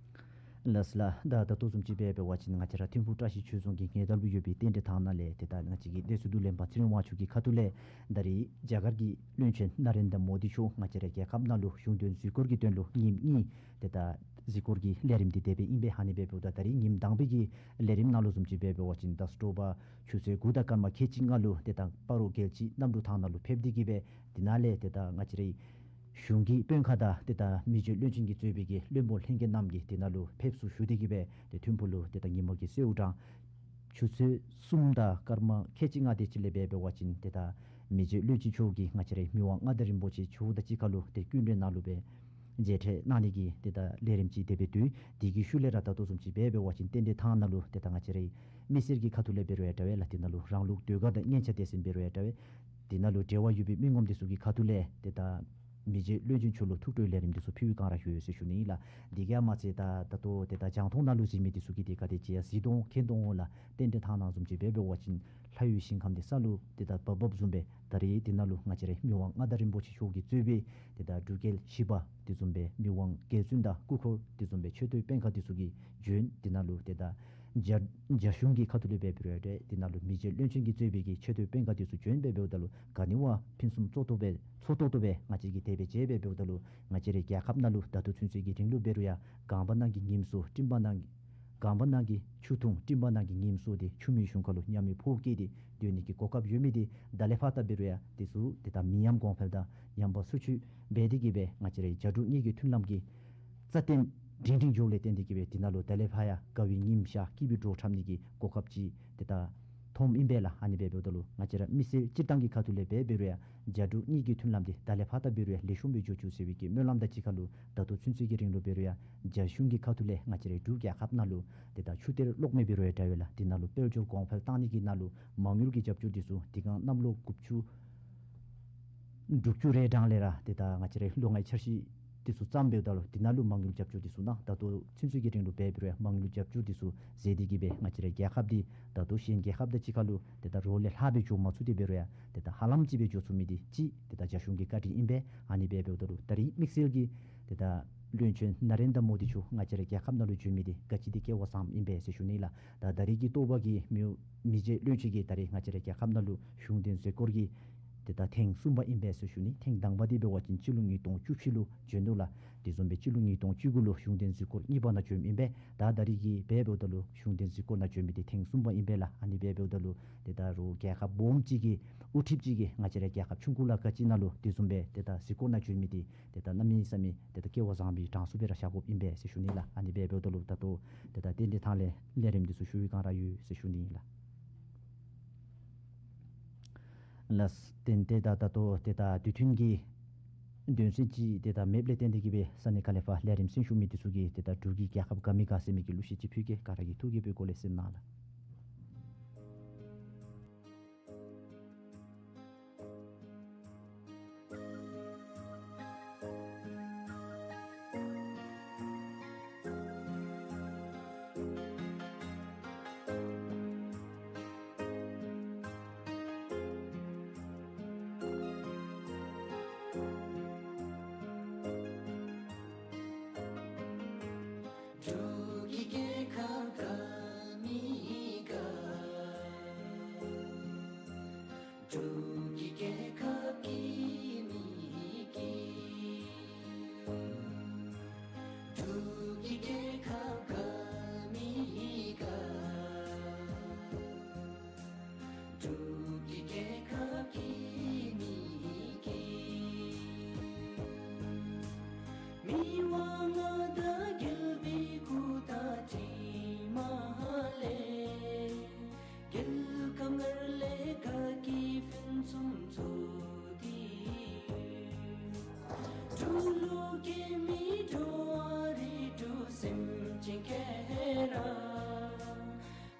ལགས་སོ་ལགས། ད་ད་ལྟོ་བཟུམ་ཅིག་འབད་འབད་བ་ཅིན་ང་བཅས་ར་ཐིམ་ཕུག་བཀྲ་ཤིས་ཆོས་རྫོང་གི་ཉེ་འདབས་ལུ་ཡོད་པའི་རྟེན་འབྲེལ་ཐང་ནང་ལས་ཏེ་ད་ང་བཅས་ཀྱི་གནས་ཚུལ་བསྡུ་ལེན་པ་ཚེ་རིང་དབང་ཕྱུག་གི་ཁ་ཐུག་ལས་ད་རེས་རྒྱ་གར་གྱི་བློན་ཆེན་ན་རེན་དྲ་མོ་དི་མཆོག་ང་བཅས་རའི་རྒྱལ་ཁབ་ནང་ལུ་གཞུང་དོན་གཟིགས་སྐོར་གྱི་དོན་ལུ་ཉིནམ་གཉིས་ཏེ་ད་གཟིགས་སྐོར་གྱི་ལས་རིམ་འདི་དེ་སྦེ་ཨིན་པས། ཨ་ནི་འབད་འབདཝ་ད་ད་རེས་ཉིནམ་དང་པའི་གི་ལས་རིམ་ནང་ལུ་བཟུམ་ཅིག་འབད་འབད་བ་ཅིན་ད་སྤྲོ་པ་ཆུ་ཚོད་དགུ་དང་སྐར་མ་ཁལ་གཅིག་ལྔ་ལུ་ཏེ་ད་སྤ་རོ་རྒྱལ་སྤྱི་གནམ་གྲུ་ཐང་ནང་ལུ་ཕེབས་ཏེ་གི་སྦེ་དེ་ནང་ལས་ཏེ་ད་ང་བཅས་རའི་གཞུང་གི་དཔོན་ཁག་དང་ཏེ་ད་མི་རྗེ་བློན་ཆེན་གྱིས་གཙོས་པའི་གི་བློན་པོ་ལྷན་རྒྱས་རྣམས་ཀྱིས་དེ་ནང་ལུ་ཕེབས་བསུ་ཞུ་སྟེ་གི་སྦེ་ཏེ་ཐིམ་ཕུག་ལུ་ཏེ་ད་ཉིན་མོ་གི་གསོལཝ་དྲངས། ཆུ་ཚོད་གསུམ་དང་སྐར་མ་ཁལ་གཅིག་ལྔ་དེ་ཅིག་ལས་འབད་འབད་བ་ཅིན་ཏེ་ད་མི་རྗེ་བློན་ཆེན་མཆོག་གིས་ང་བཅས་རའི་མི་དབང་མངའ་བདག་རིན་པོ་ཆེ་མཆོག་དང་གཅིག་ཁར་ལུ་ཏེ་སྐུ་མགྲོན་ནང་ལུ་སྦེ་མཇལ་འཕྲད་གནང་ནི་གི་ཏེ་ད་ལས་རིམ་ཅིག་དེ་སྦེ་འདུག། དེ་གི་ཤུལ་ལས་ར་ད་ལྟོ་བཟུམ་ཅིག་འབད་འབད་བ་ཅིན་རྟེན་འབྲེལ་ཐང་ནང་ལུ་ཏེ་ད་ང་བཅས་རའི་མི་སེར་གྱི་ཁ་ཐུག་ལས་འབད་རུང་ཡང་འདྲ་བས་ལགས། དེ་ནང་ལུ་རང་ལུགས་ཟློས་གར་དང་སྙན་ཆ་དེ་ཚུ་འབད་རུང་ཡང་འདྲ་བས། དེ་ནང་ལུ་འབྲེལ་བ་ཡོད་པའི་མི་ངོམ་དེ་ཚུ་གི་ཁ་ཐུག་ལས་ཏེ་ད་མི་རྗེ་བློན་ཆེན་མཆོག་ལུ་ཐུགས་སྤྲོའི་ལས་རིམ་དེ་ཚུ་ཕུལ་བའི་བསྒང་ར་ཡོད་ཟེར་ཞུ་ནི་ཨིན་ལགས། དེ་གིས་མ་ཚད་ད་ད་ལྟོ་ཏེ་ད་རྒྱང་མཐོང་ནང་ལུ་གཟིགས་མི་དེ་ཚུ་གིས་ཏེ་ག་དེ་ཅིག་ཡང་གཟིགས་དོ་མཁྱེན་དོ་འོང་ལགས། རྟེན་འབྲེལ་ཐང་ནང་བཟུམ་ཅིག་འབད་འབད་བ་ཅིན་ལྷ་ཡུལ་ཞིང་ཁམས་འདི་ས་ལུ་ཏེ་ད་འབབ་འབབ་བཟུམ་སྦེ་ད་རེས་དེ་ནང་ལུ་ང་བཅས་རའི་མི་དབང་མངའ་བདག་རིན་པོ་ཆེ་མཆོག་གིས་གཙོས་པའི་ཏེ་ད་འབྲུག་རྒྱལ་བཞི་པ་དེ་བཟུམ་སྦེ་མི་དབང་རྒྱལ་བཙུན་དང་སྐུ་འཁོར་དེ་བཟུམ་སྦེ་ཆེ་མཐོའི་དཔོན་ཁག་དེ་ཚུ་གིས་བྱོན། དེ་ནང་ལུ་ཏེ་ད་རྒྱ་རྒྱ་གཞུང་གི་ཁ་ཐུག་ལས་འབད་འབད་རུང་ཡང་འདྲ། དེ་ནང་ལུ་མི་རྗེ་བློན་ཆེན་གྱིས་གཙོས་པའི་གི་ཆེ་མཐོའི་དཔོན་ཁག་དེ་ཚུ་བྱོན་སྦེ་འབདཝ་ད་ལུ་ག་ནི་བ་ཕུན་སུམ་ཚོགས་ཏོག་སྦེ་ཚོགས་ཏོག་ཏོ་སྦེ་ང་བཅས་ཀྱིས་དེ་སྦེ་མཇལ་སྦེ་འབདཝ་ད་ལུ་ང་བཅས་རའི་རྒྱལ་ཁབ་ནང་ལུ་ད་ལྟོ་ཚུན་ཚོད་ཀྱི་རིང་ལུ་འབད་རུང་ཡང་གངས་པ་ནང་གི་ཉིམ་སོ་སྤྲིན་པ་ནང་གི་གངས་པ་ནང་གི་ཆུ་འཐུང་སྤྲིན་པ་ནང་གི་ཉིམ་སོ་དེ་ཆུ་མིག་གཞུང་ཁ་ལུ་ཉ་མིག་ཕོཝ་བཀྱེས་ཏེ་སྡོད་ནི་གི་གོ་སྐབས་ཡོད་མི་དེ་ད་ལས་ཕར་ད་འབད་རུང་ཡང་དེ་ཚུ་ཏེ་ད་མི་ཉམས་གོང་འཕེལ་དང་ཉམས་པ་སོར་ཆུད་འབད་དེ་གི་སྦེ་ང་བཅས་རའི་རྒྱ་འབྲུག་གཉིས་ཀྱི་མཐུན་ལམ་གྱི་རྩ་བརྟན་སྒྲིང་སྒྲིང་འགྱོཝ་ལས་བརྟེན་ཏེ་གི་སྦེ་དེ་ནང་ལུ་ད་ལས་ཕར་ཡང་དགའ་བའི་ཉིམ་ཤར་སྐྱིད་པའི་འགྲོས་འཁྲབ་ནི་གི་གོ་སྐབས་ཅིག་ཏེ་ད་ཐོནམ་ཨིན་པས་ལགས། ཨ་ནི་སྦེ་འབདཝ་ད་ལུ་ང་བཅས་ར་མི་སེར་སྤྱིར་བཏང་གི་ཁ་ཐུག་ལས་འབད་འབད་རུང་ཡང་རྒྱ་འབྲུག་གཉིས་ཀྱི་མཐུན་ལམ་འདི་ད་ལས་ཕར་ད་འབད་རུང་ཡང་ལེགས་ཤོམ་སྦེ་འགྱོ་བཅུག་ཟེར་བའི་གི་སྨོན་ལམ་དང་གཅིག་ཁར་ལུ་ད་ལྟོ་ཚུན་ཚོད་ཀྱི་རིང་ལུ་འབད་རུང་ཡང་རྒྱ་གཞུང་གི་ཁ་ཐུག་ལས་ང་བཅས་རའི་འབྲུག་རྒྱལ་ཁབ་ནང་ལུ་ཏེ་ད་ཆུ་གཏེར་གློག་མེ་འབད་རུང་ཡང་འདྲ་བས་ལགས། དེ་ནང་ལུ་དཔལ་འབྱོར་གོང་འཕེལ་བཏང་ནི་གི་ནང་ལུ་མ་དངུལ་གྱི་རྒྱབ་སྐྱོར་འདི་ཚུ་དེ་སྒང་གནམ་ལོ་དགུ་བཅུ་དྲུག་ཅུ་རེ་གྲངས་ལས་ར་ཏེ་ད་ང་བཅས་རའི་ལོ་ལྔའི་འཆར་གཞི་འདི་ཚུ་བརྩམས་འབདཝ་ད་ལུ་དེ་ནང་ལུ་མ་དངུལ་རྒྱབ་སྐྱོར་འདི་ཚུ་གནང་། ད་ལྟོ་ཚུན་ཚོད་ཀྱི་རིང་ལུ་འབད་འབད་རུང་ཡང་མ་དངུལ་རྒྱབ་སྐྱོར་འདི་ཚུ་མཛད་དེ་གི་སྦེ་ང་བཅས་རའི་རྒྱལ་ཁབ་འདི་ད་ལྟོ་གཞན་རྒྱལ་ཁབ་དང་གཅིག་ཁར་ལུ་ཏེ་ད་རོགས་ལས་ལྷག་སྦེ་འགྱོ་མ་ཚུགས་ཏེ་འབད་རུང་ཡང་ཏེ་ད་ཧ་ལམ་ཅིག་སྦེ་འགྱོ་ཚུགས་མི་འདི་ཅིག་ཏེ་ད་རྒྱ་གཞུང་གི་བཀའ་དྲིན་ཨིན་པས། ཨ་ནི་སྦེ་འབདཝ་ད་ལུ་ད་རེས་དམིགས་བསལ་གྱིས་ཏེ་ད་བློན་ཆེན་ན་རེན་དྲ་མོ་དི་མཆོག་ང་བཅས་རའི་རྒྱལ་ཁབ་ནང་ལུ་བྱོན་མི་འདི་ག་ཅི་འདི་སྐལ་བ་བཟངམ་ཨིན་པས་ཟེར་ཞུ་ནི་ལགས། ད་ད་རེས་ཀྱི་ཐོག་པ་གི་མི་མི་རྗེ་བློན་ཆེན་གྱིས་ད་རེས་ང་བཅས་རའི་རྒྱལ་ཁབ་ནང་ལུ་གཞུང་དོན་གཟིགས་སྐོར་གྱི་ཏེ་ད་ཐེངས་གསུམ་པ་ཨིན་པས་ཟེར་ཞུ་ནི། ཐེངས་དང་པ་འདི་འབད་བ་ཅིན་སྤྱི་ལོ་ཉིས་སྟོང་བཅུ་བཞི་ལུ་བྱོན་ནུག་ལགས། དེ་བཟུམ་སྦེ་སྤྱི་ལོ་ཉིས་སྟོང་བཅུ་དགུ་ལུ་གཞུང་དོན་གཟིགས་སྐོར་གཉིས་པ་ནང་བྱོནམ་ཨིན་པས། ད་ད་རེས་ཀྱི་འབད་འབདཝ་ད་ལུ་གཞུང་དོན་གཟིགས་སྐོར་ནང་བྱོན་མི་འདི་ཐེངས་གསུམ་པ་ཨིན་པས་ལགས། ཨ་ནི་འབད་འབདཝ་ད་ལུ་ཏེ་ད་རོགས་རྒྱལ་ཁབ་སྦོམ་ཅིག་གི་དབུ་ཁྲིདཔ་ཅིག་གིས་ང་བཅས་རའི་རྒྱལ་ཁབ་ཆུང་ཀུ་ལ་ག་ཅི་ནང་ལུ་དེ་བཟུམ་སྦེ་ཏེ་ད་གཟིགས་སྐོར་ནང་བྱོན་མི་འདི་ཏེ་ད་གནམ་མེད་ས་མེད་ཏེ་ད་སྐལ་བ་བཟང་པོའི་གྲངས་སུ་སྦེ་ར་བཞག་དགོཔ་ཨིན་པས་ཟེར་ཞུ་ནི་ལགས། ཨ་ནི་འབད་འབདཝ་ད་ལུ་ད་ལྟོ་ཏེ་ད་རྟེན་འབྲེལ་ཐང་ལས་ལས་རིམ་འདི་ཚུ་ཞུ་བའི་བསྒང་ར་ཡོད་ཟེར་ཞུ་ནི་ལགས། ལགས། ཏན་ཏན་ད་ད་ལྟོ་ཏེ་ད་དུས་མཐུན་གྱི་དོན་ཚན་ཅིག་ཏེ་ད་མེདཔ་ལས་བརྟེན་ཏེ་གི་སྦེ་ས་གནས་ཁག་ལས་ཕར་ལས་རིམ་གསན་ཞུ་མི་འདི་ཚུ་གིས་ཏེ་ད་འབྲུག་གི་རྒྱལ་ཁབ་དགའ་མི་དགའ་ཟེར་མི་གི་གླུ་གཞས་ཅིག་ཕུལ་གེ། ག་ར་གིས་ཐུགས་དགྱེས་པའི་སྒོ་ལས་གསན་གནང་ལགས། འབྲུག་གི་རྒྱལ་ཁབ་སྐྱིད་མི་སྐྱིད། འབྲུག་གི་རྒྱལ་ཁབ་དགའ་མི་དགའ། འབྲུག་གི་རྒྱལ་ཁབ་སྐྱིད་མི་སྐྱིད། མི་དབང་མངའ་བདག་རྒྱལ་པོའི་སྐུ་དང་དྲིན་མ་ལས། རྒྱལ་ཁམས་སྔར་ལས་དགའ་སྐྱིད་ཕུན་སུམ་ཚོགས་ཏེ་ཡོད། འབྲུག་ལུ་སྐྱེས་མི་འགྲོ་བ་རིགས་དྲུག་སེམས་ཅན་ག་ར།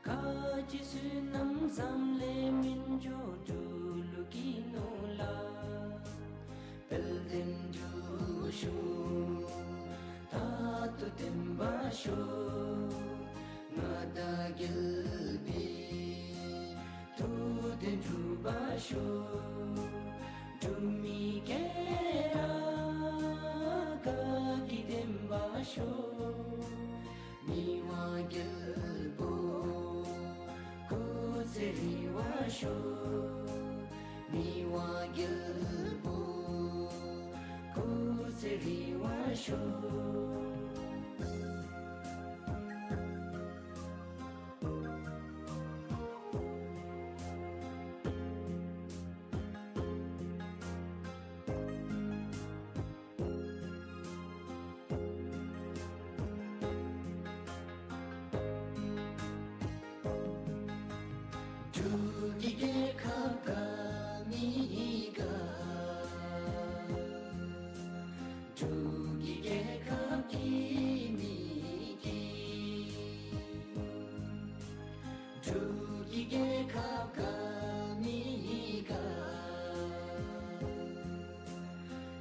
ག་ཅི་བསོད་ནམས་བསམ་ལས་མི་འགྱོ་འབྲུག་ལུ་སྐྱིད་ནུག་ལགས། དཔལ་ལྡན་འབྲུག་ཤོག། དར་ཏོ་ལྡན་པར་ཤོག། མངའ་བདག་རྒྱལ་པོའི་ཐུགས་དོན་འགྲུབ་པར་ཤོག། འབྲུག་མི་ག་ར་དགའ་སྐྱིད་ལྡན་པར་ཤོག། མི་དབང་རྒྱལ་པོ་སྐུ་ཚེ་རིང་བར་ཤོག། མི་དབང་རྒྱལ་པོ་སྐུ་ཚེ་རིང་བར་ཤོག། འབྲུག་གི་རྒྱལ་ཁབ་དགའ་མི་དགའ། འབྲུག་གི་རྒྱལ་ཁབ་སྐྱིད་མི་སྐྱིད། འབྲུག་གི་རྒྱལ་ཁབ་དགའ་མི་དགའ།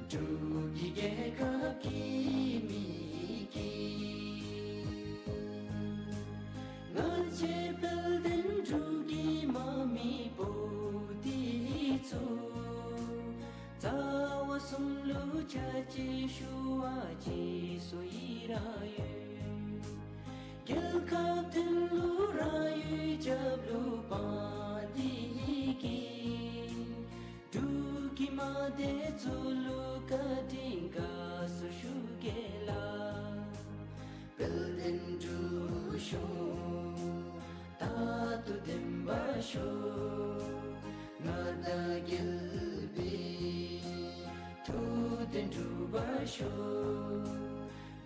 འབྲུག་གི་རྒྱལ་ཁབ་སྐྱིད་མི་སྐྱིད། ང་བཅས་དཔལ་ལྡན་འབྲུག་གི་དམག་མི་བོ་དྷི་ཚུ། ཟླཝ་གསུམ་ལུ་ཆ་ཅེ་ཞུ་བ་ཅིག་སོ་ཡི་ར་ཡོད། རྒྱལ་ཁབ་དོན་ལུ་རང་ཡུལ་སྐྱབས་ལུ་སྤང་དེ་གི། འབྲུག་གི་དམག་སྡེ་ཚུ་ལུ་བཀའ་དྲིན་དགའ་ཚོར་ཞུ་གེ་ལགས། དཔལ་ལྡན་འབྲུག་ཤོག། དར་ཏོ་ལྡན་པར་ཤོག། མངའ་བདག་རྒྱལ་པོའི་ཐུགས་དོན་འགྲུབ་པར་ཤོག།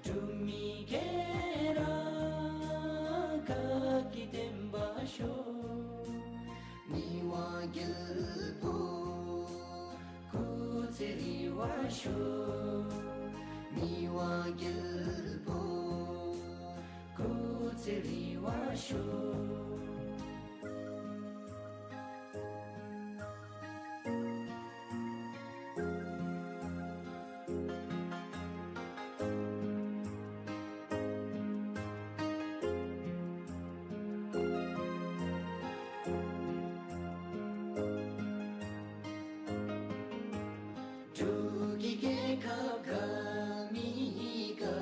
འབྲུག་མི་ག་ར་དགའ་སྐྱིད་ལྡན་པར་ཤོག། མི་དབང་རྒྱལ་པོ་སྐུ་ཚེ་རིང་བར་ཤོག། མི་དབང་རྒྱལ་པོ་སྐུ་ཚེ་རིང་བར་ཤོག། འབྲུག་གི་རྒྱལ་ཁབ་དགའ་མི་དགའ།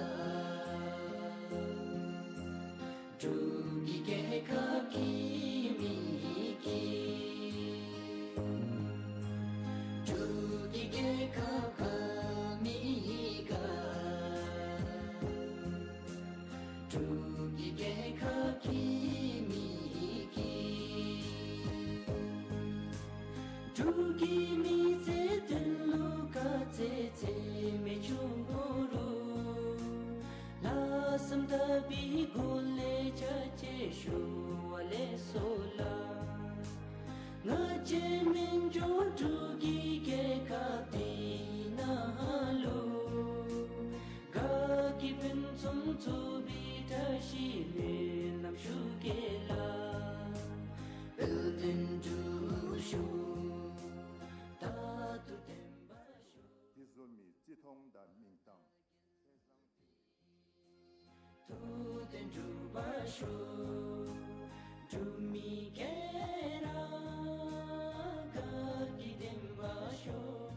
འབྲུག་གི་རྒྱལ་ཁབ་སྐྱིད་མི་སྐྱིད། འབྲུག་གི་རྒྱལ་ཁབ་དགའ་མི་དགའ། འབྲུག་གི་རྒྱལ་ཁབ་སྐྱིད་མི་སྐྱིད། འབྲུག་གི་མི་ཚེ་དོན་ལུ་དཀའ་ཚེགས་ཚད་མེད་བྱུང་རུང་། ལྷག་བསམ་དག་པའི་སྒོ་ལས་ཆ་ཅེ་ཞུ་བ་ལེགས་སོ་ལགས། ང་བཅས་མི་འགྱོ་འབྲུག་གི་རྒྱལ་ཁབ་འདི་ནང་ལུ། དགའ་སྐྱིད་ཕུན་སུམ་ཚོགས་པའི་བཀྲ་ཤིས་སྨོན་ལམ་ཞུ་གེ་ལགས། དཔལ་ལྡན་འབྲུག་ཤོག། དར་ཏོ་ལྡན་པར་ཤོག། དེ་བཟུམ་མའི་བརྩི་མཐོང་དང་མིང་གཏམ། ཐུགས་དོན་འགྲུབ་པར་ཤོག། འབྲུག་མི་ག་ར་དགའ་སྐྱིད་ལྡན་པར་ཤོག།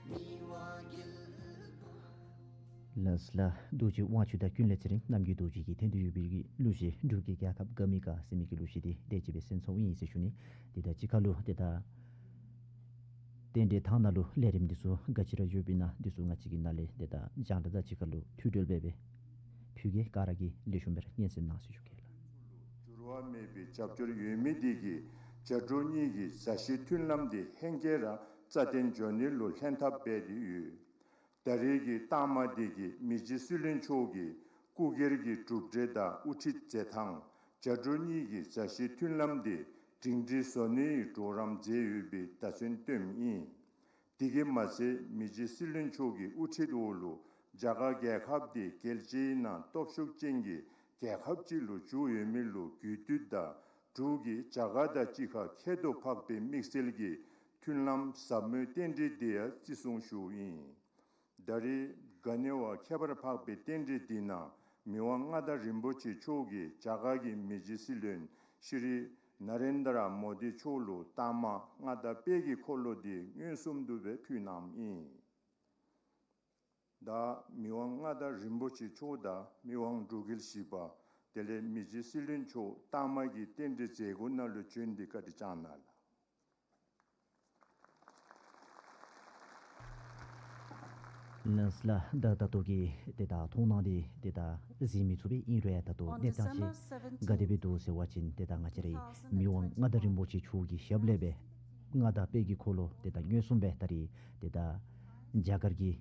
མི་དབང་རྒྱལ་པོ། ལགས་ལགས། རྡོ་རྗེ་དབང་ཕྱུག་དང་ཀུན་ལེགས་ཚེ་རིང་རྣམ་རྒྱལ་རྡོ་རྗེ་གི་ཐད་དུ་ཡོད་པའི་གི་གླུ་གཞས་འབྲུག་གི་རྒྱལ་ཁབ་དགའ་མི་དགའ་ཟེར་མི་གི་གླུ་གཞས་འདི་དེ་ཅིག་སྦེ་གསན་ཚརཝ་ཨིན་ཟེར་ཞུ་ནི། ཏེ་ད་ཅི་ཁ་ལུ་ཏེ་ད་ རྟེན་འབྲེལ་ཐང་ནང་ལུ་ལས་རིམ་འདི་ཚུ་ག་ཅི་ར་ཡོདཔ་ཨིན་ན་འདི་ཚུ་ང་བཅས་ཀྱི་ནང་ལས་ཏེ་ད་རྒྱང་བསྒྲགས་དང་གཅིག་ཁར་ལུ་ཐུགས་གྲོལ་འབད་སྦེ་ཕུལ་གེ། ག་ར་གིས་ལེགས་ཤོམ་སྦེ་ར་སྙན་གསན་གནང་ཟེར་ཞུ་གེ་ལགས། འགྱུར་བ་མེད་པའི་རྒྱབ་སྐྱོར་ཡོད་མི་དེ་གིས་བྱ་སྒྲོལ་གཉིས་ཀྱི་མཛའ་བཤེས་མཐུན་ལམ་དེ་ཧེང་སྐལ་ར་རྩ་བརྟན་འགྱོ་ནི་ལུ་ལྷན་ཐབས་འབད་དེ་ཡོད། ད་རེས་ཀྱི་རྟགས་མ་དེ་གིས་མི་རྗེ་སྲིད་བློན་མཆོག་གིས་སྐུ་སྒེར་གྱི་གྲུབ་འབྲས་དང་དབུ་ཁྲིད་མཛད་ཐངས་བྱ་སྒྲོལ་གཉིས་ཀྱི་མཛའ་བཤེས་མཐུན་ལམ་དེ་སྒྲིང་སྒྲིང་བཟོ་ནིའི་གྲོགས་རམ་མཛད་ཡོད་པའི་བརྡ་མཚོན་སྟོནམ་ཨིན། དེ་གིས་མ་ཚད་མི་རྗེ་སྲིད་བློན་མཆོག་གི་དབུ་ཁྲིད་འོག་ལུ་རྒྱ་གར་རྒྱལ་ཁབ་དེ་རྒྱལ་སྤྱིའི་ནང་སྟོབས་ཤུགས་ཅན་གྱི་རྒྱལ་ཁབ་ཅིག་ལུ་འགྱུར་ཡོད་མི་ལུ་རྒུད་འཐུས་དང་འབྲུག་གིས་རྒྱ་གར་དང་གཅིག་ཁར་ཁྱད་དུ་འཕགས་པའི་དམིགས་བསལ་གྱི་མཐུན་ལམ་ཟབ་མོའི་རྟེན་འབྲེལ་དེ་ཡང་བརྩི་སྲུང་ཞུཝ་ཨིན། ད་རེས་ག་ནི་བ་ཁྱད་པར་འཕགས་པའི་རྟེན་འབྲེལ་འདི་ནང་མི་དབང་མངའ་བདག་རིན་པོ་ཆེ་མཆོག་གིས་རྒྱ་གར་གྱི་མི་རྗེ་སྲིད་བློན་ཤྲི་ན་རེན་དྲ་མོ་དི་མཆོག་ལུ་རྟགས་མ་མངའ་བདག་དཔལ་གྱི་འཁོར་ལོ་འདི་མངོན་སུམ་དུ་སྦེ་ཕུལ་གནངམ་ཨིན། ད་མི་དབང་མངའ་བདག་རིན་པོ་ཆེ་མཆོག་དང་མི་དབང་འབྲུག་རྒྱལ་བཞི་པ་དེ་ལས་མི་རྗེ་སྲིད་བློན་མཆོག་རྟགས་མ་གི་རྟེན་འབྲེལ་མཛད་སྒོ་ནང་ལུ་བྱོན་ཏེ་བཀའ་དྲིན་བསྐྱངས་གནང་ལགས། ལགས་སོ་ལགས། ད་ད་ལྟོ་གི་ཏེ་ད་མཐོང་སྣང་འདི་ཏེ་ད་གཟིགས་མི་ཚུགས་པས། ཨིན་རུང་ཡང་ད་ལྟོ་གནས་སྟངས་ཅིག་ག་དེ་སྦེ་འདུག་ཟེར་བ་ཅིན་ཏེ་ད་ང་བཅས་རའི་མི་དབང་མངའ་བདག་རིན་པོ་ཆེ་མཆོག་གི་ཞབས་ལས་སྦེ་མངའ་བདག་དཔལ་གྱི་འཁོར་ལོ་ཏེ་ད་མངོན་སུམ་སྦེ་ད་རེས་ཏེ་ད་རྒྱ་གར་གྱི་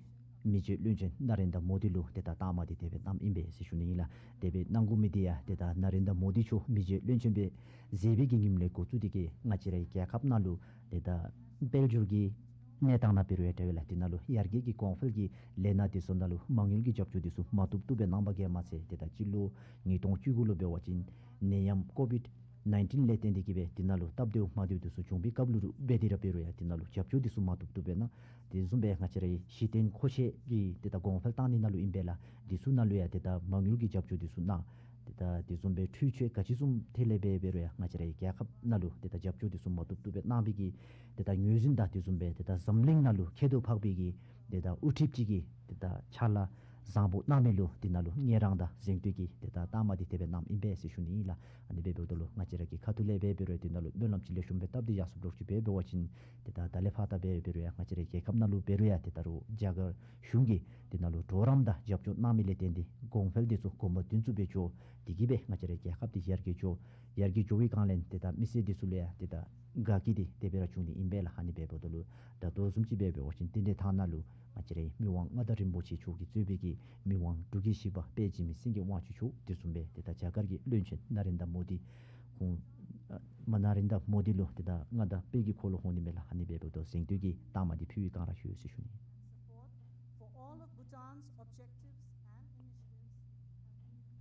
མི་རྗེ་བློན་ཆེན་ན་རེན་དྲ་མོ་དི་ལུ་ཏེ་ད་རྟགས་མ་འདི་དེ་སྦེ་བསྣམས་ཨིན་པས་ཟེར་ཞུ་ནི་ཨིན་ལགས། དེ་སྦེ་གནང་དགོ་མི་འདི་ཡང་ཏེ་ད་ན་རེན་དྲ་མོ་དི་མཆོག་མི་རྗེ་བློན་ཆེན་སྦེ་མཛད་པའི་གི་ཉིནམ་ལས་འགོ་བཙུགས་ཏེ་གིས་ང་བཅས་རའི་རྒྱལ་ཁབ་ནང་ལུ་ཏེ་ད་དཔལ་འབྱོར་གྱི་གནས་སྟངས་ནང་འབད་རུང་ཡང་འདྲ་བས་ལགས། དེ་ནང་ལུ་ཡར་རྒྱས་ཀྱི་གོང་འཕེལ་གྱི་ལས་སྣ་དེ་ཚུ་ནང་ལུ་མ་དངུལ་གྱི་རྒྱབ་སྐྱོར་དེ་ཚུ་མ་བཏུབ་བཏུབ་སྦེ་གནང་པ་གིས་མ་ཚད་ཏེ་ད་སྤྱི་ལོ་ཉིས་སྟོང་བཅུ་དགུ་ལུ་འབད་བ་ཅིན་ནད་ཡམས་ཀོ་བིཌ་ནའིན་ཊིན་ལས་བརྟེན་ཏེ་གིས་སྦེ་དེ་ནང་ལུ་སྟབས་བདེཝ་མ་བདེཝ་དེ་ཚུ་བྱུང་པའི་སྐབས་ལུ་འབད་དེ་ར་འབད་རུང་ཡང་དེ་ནང་ལུ་རྒྱབ་སྐྱོར་དེ་ཚུ་མ་བཏུབ་བཏུབ་སྦེ་གནང་། དེ་བཟུམ་སྦེ་ང་བཅས་རའི་གཞི་རྟེན་མཁོ་ཆས་ཀྱི་ཏེ་ད་གོང་འཕེལ་བཏང་ནི་ནང་ལུ་ཨིན་པས་ལགས། དེ་ཚུ་ནང་ལུ་ཡང་ཏེ་ད་མ་དངུལ་གྱི་རྒྱབ་སྐྱོར་དེ་ཚུ་གནང་། ཏེ་ད་དེ་བཟུམ་སྦེ་འཕྲུལ་ཆས་ག་ཅི་བཟུམ་ཐད་ལས་འབད་འབད་རུང་ཡང་ང་བཅས་རའི་རྒྱལ་ཁབ་ནང་ལུ་ཏེ་ད་རྒྱབ་སྐྱོར་དེ་ཚུ་མ་བཏུབ་བཏུབ་སྦེ་གནང་པའི་གི་ཏེ་ད་ངོས་འཛིན་དང་དེ་བཟུམ་སྦེ་ཏེ་ད་འཛམ་གླིང་ནང་ལུ་ཁྱད་དུ་འཕགས་པའི་གི་ཏེ་ད་དབུ་ཁྲིདཔ་ཅིག་གི་ཏེ་ད་ཕྱག་ལཱ་བཟང་པོ་གནང་མི་ལུ་དེ་ནང་ལུ་ངལ་རངས་དང་གཟེངས་བསྟོད་ཀྱི་ཏེ་ད་རྟགས་མ་འདི་དེ་སྦེ་བསྣམས་ཨིན་པས་ཟེར་ཞུ་ནི་ཨིན་ལགས། ཨ་ནི་འབདཝ་ད་ལུ་ང་བཅས་ར་གི་ཁ་ཐུག་ལས་འབད་འབད་རུང་དེ་ནང་ལུ་སྨོན་ལམ་ཅིག་ལེགས་ཤོམ་སྦེ་བཏབ་སྟེ་ཡར་སོངམ་ལོག་ཅིག་འབད་འབད་བ་ཅིན་ཏེ་ད་ད་ལས་ཕར་ད་འབད་འབད་རུང་ཡང་ང་བཅས་རའི་རྒྱལ་ཁབ་ནང་ལུ་འབད་རུང་ཡང་ཏེ་ད་རུང་རྒྱ་གར་གཞུང་གིས་དེ་ནང་ལུ་གྲོགས་རམ་དང་རྒྱབ་སྐྱོར་གནང་མི་ལས་བརྟེན་ཏེ་གོང་འཕེལ་དེ་ཚུ་གོམ་པ་མདུན་བསུ་སྦེ་འགྱོ། དེ་གིས་སྦེ་ང་བཅས་རའི་རྒྱལ་ཁབ་འདི་ཡར་རྒྱས་འགྱོ། ཡར་རྒྱས་འགྱོ་བའི་སྒང་ལས་ཏེ་ད་མི་སེར་དེ་ཚུ་ལུ་ཡང་ཏེ་ད་དགའ་སྐྱིད་དེ་དེ་སྦེ་ར་འབྱུང་ནི་ཨིན་པས་ལགས། ཨ་ནི་འབདཝ་ད་ལུ་ད་ལྟོ་བཟུམ་ཅིག་འབད་འབད་བ་ཅིན་རྟེན་འབྲེལ་ཐང་ནང་ལུ་ང་བཅས་རའི་མི་དབང་མངའ་བདག་རིན་པོ་ཆེ་མཆོག་གིས་གཙོས་པའི་གི་མི་དབང་འབྲུག་རྒྱལ་བཞི་པ་དཔལ་འཇིགས་མེད་སེང་གེ་དབང་ཕྱུག་མཆོག་དེ་བཟུམ་སྦེ་ཏེ་ད་རྒྱ་གར་གྱི་བློན་ཆེན་ན་རེན་དྲ་མོ་དི་ཁོང་ཨ་མ་ན་རེན་དྲ་མོ་དི་ལུ་ཏེ་ད་མངའ་བདག་དཔལ་གྱི་འཁོར་ལོ་འོང་ནི་མས་ལགས། ཨ་ནི་འབདཝ་ད་གཟེངས་བསྟོད་ཀྱི་རྟགས་མ་འདི་ཕུལ་བའི་སྒང་ར་ཡོད་ཟེར་ཞུ་ནི། For all of Bhutan's objectives and initiatives have been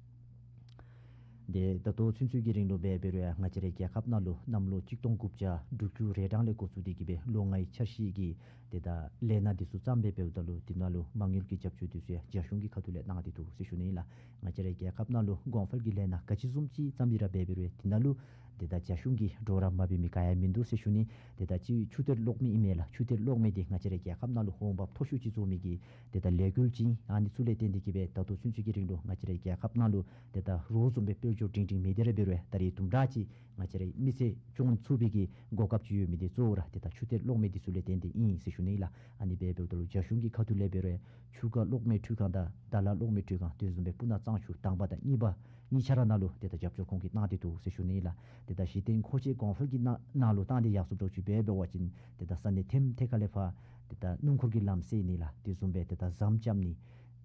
ཏེ་ད་ལྟོ་ཚུན་ཚོད་ཀྱི་རིང་ལུ་འབད་འབད་རུང་ཡང་ང་བཅས་རའི་རྒྱལ་ཁབ་ནང་ལུ་གནམ་ལོ་གཅིག་སྟོང་དགུ་བརྒྱ་དྲུག་ཅུ་རེ་གྲངས་ལས་འགོ་བཙུགས་ཏེ་གིས་སྦེ་ལོ་ལྔའི་འཆར་གཞི་གི་ཏེ་ད་ལས་སྣ་འདི་ཚུ་བརྩམས་སྦེ་འབདཝ་ད་ལུ་དེ་ནང་ལུ་མ་དངུལ་གྱི་རྒྱབ་སྐྱོར་འདི་ཚུ་ཡང་རྒྱ་གཞུང་གི་ཁ་ཐུག་ལས་གནང་སྟེ་འདུག་ཟེར་ཞུ་ནི་ཨིན་ལགས། ང་བཅས་རའི་རྒྱལ་ཁབ་ནང་ལུ་གོང་འཕེལ་གྱི་ལས་སྣ་ག་ཅི་བཟུམ་ཅིག་བརྩམས་ཏེ་ར་འབད་འབད་རུང་ཡང་དེ་ནང་ལུ་ཏེ་ད་རྒྱ་གཞུང་གི་གྲོགས་རམ་མ་འབད་མི་ག་ཡང་མིན་འདུག་ཟེར་ཞུ་ནི། ཏེ་ད་ཅིག་ཆུ་གཏེར་སློག་མི་ཨིན་མས་ལགས། ཆུ་གཏེར་སློག་མི་འདི་ང་བཅས་རའི་རྒྱལ་ཁབ་ནང་ལུ་འོང་འབབ་མཐོ་ཤོས་ཅིག་བཟོ་མི་གི་ཏེ་ད་ལས་འགུལ་ཅིག་ཨ་ནི་ཚུ་ལས་བརྟེན་ཏེ་གིས་སྦེ་ད་ལྟོ་ཚུན་ཚོད་ཀྱི་རིང་ལུ་ང་བཅས་རའི་རྒྱལ་ཁབ་ནང་ལུ་ཏེ་ད་རོགས་བཟུམ་སྦེ་དཔལ་འབྱོར་སྒྲིང་སྒྲིང་མེད་དེ་ར་འབད་རུང་ཡང་ད་རེས་དུམ་གྲ་ཅིག་ང་བཅས་རའི་མི་ཚེ་སྐྱོང་ཚུགས་པའི་གི་གོ་སྐབས་ཅིག་ཡོད་མི་འདི་གཙོ་བོ་ར་ཏེ་ད་ཆུ་གཏེར་སློག་མི་འདི་ཚུ་ལས་བརྟེན་ཏེ་ཨིན་ཟེར་ཞུ་ནི་ཨིན་ལགས། ཨ་ནི་འབད་འབདཝ་ད་ལུ་རྒྱ་གཞུང་གི་ཁ་ཐུག་ལས་འབད་རུང་ཡང་ཆུ་ཁ་གློག་མེ་འཕྲུལ་ཁང་དང་ད་ལ་གློག་མེ་འཕྲུལ་ཁང་དེ་བཟུམ་སྦེ་སྤུ་ན་གཙང་ཆུ་དང་པ་དང་གཉིས་པ་གཉིས་ཆ་ར་ནང་ལུ་ཏེ་ད་རྒྱབ་སྐྱོར་ཁོང་གིས་གནང་སྟེ་འདུག་ཟེར་ཞུ་ནི་ཨིན་ལགས། ཏེ་ད་གཞི་རྟེན་མཁོ་ཆས་གོང་འཕེལ་གྱི་ནང་ནང་ལུ་བཏང་སྟེ་ཡར་སོངམ་ལོག་ཅིག་འབད་འབད་བ་ཅིན་ཏེ་ད་ས་གནས་ཐེམ་ཐེ་ཁ་ལས་ཕར་ཏེ་ད་སྣུམ་འཁོར་གྱི་ལམ་བསལ་ནི་ལགས། དེ་བཟུམ་སྦེ་ཏེ་ད་ཟམ་རྐྱབ་ནི་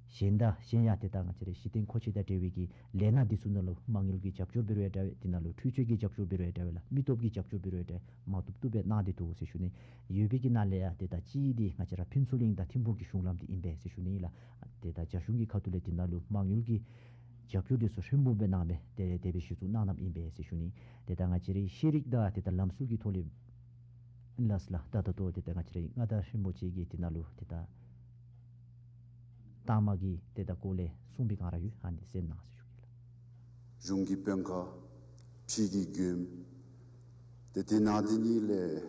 གཞན་དང་གཞན་ཡང་ཏེ་ད་ང་བཅས་རའི་གཞི་རྟེན་མཁོ་ཆས་དང་འབྲེལ་བའི་གི་ལས་སྣ་འདི་ཚུ་ནང་ལུ་མ་དངུལ་གྱི་རྒྱབ་སྐྱོར་འབད་རུང་ཡང་འདྲ་བས། དེ་ནང་ལུ་འཕྲུལ་ཆས་ཀྱི་རྒྱབ་སྐྱོར་འབད་རུང་ཡང་འདྲ་བས་ལགས། མི་སྟོབས་ཀྱི་རྒྱབ་སྐྱོར་འབད་རུང་ཡང་འདྲ་བས། མ་བཏུབ་བཏུབ་སྦེ་གནང་སྟེ་འདུག་ཟེར་ཞུ་ནི། ཡོད་པའི་གི་ནང་ལས་ཡང་ཏེ་ད་གཅིག་འདི་ང་བཅས་ར་ཕུན་ཚོགས་གླིང་དང་ཐིམ་ཕུག་གི་གཞུང་ལམ་འདི་ཨིན་པས་ཟེར་ཞུ་ནི་ཨིན་ལགས། ཏེ་ད་རྒྱ་གཞུང་གི་ཁ་ཐུག་ལས་དེ་ནང་ལུ་མ་དངུལ་གྱི་རྒྱབ་སྐྱོར་འདི་ཚུ་ཧྲིལ་བུམ་སྦེ་གནང་སྦེ་ཏེ་དེ་སྦེ་གཞི་བཙུགས་གནང་གནངམ་ཨིན་པས་ཟེར་ཞུ་ནི། ཏེ་ད་ང་བཅས་རའི་ཤེས་རིག་དང་ཏེ་ད་ལམ་སྲོལ་གྱི་ཐོག་ལས་ལགས་སོ་ལགས། ད་ད་ལྟོ་ཏེ་ད་ང་བཅས་རའི་མངའ་བདག་རིན་པོ་ཆེ་གིས་དེ་ནང་ལུ་ཏེ་ད་རྟགས་མ་གི་ཏེ་ད་སྐོར་ལས་གསུངས་པའི་སྒང་ར་ཡོད། ཨ་ནི་གསན་གནང་ཟེར་ཞུ་གེ་ལགས། གཞུང་གི་དཔོན་ཁག་ཕྱི་གི་མགྱོནམ་ཏེ་དེ་ནང་དེ་ཉིད་ལས་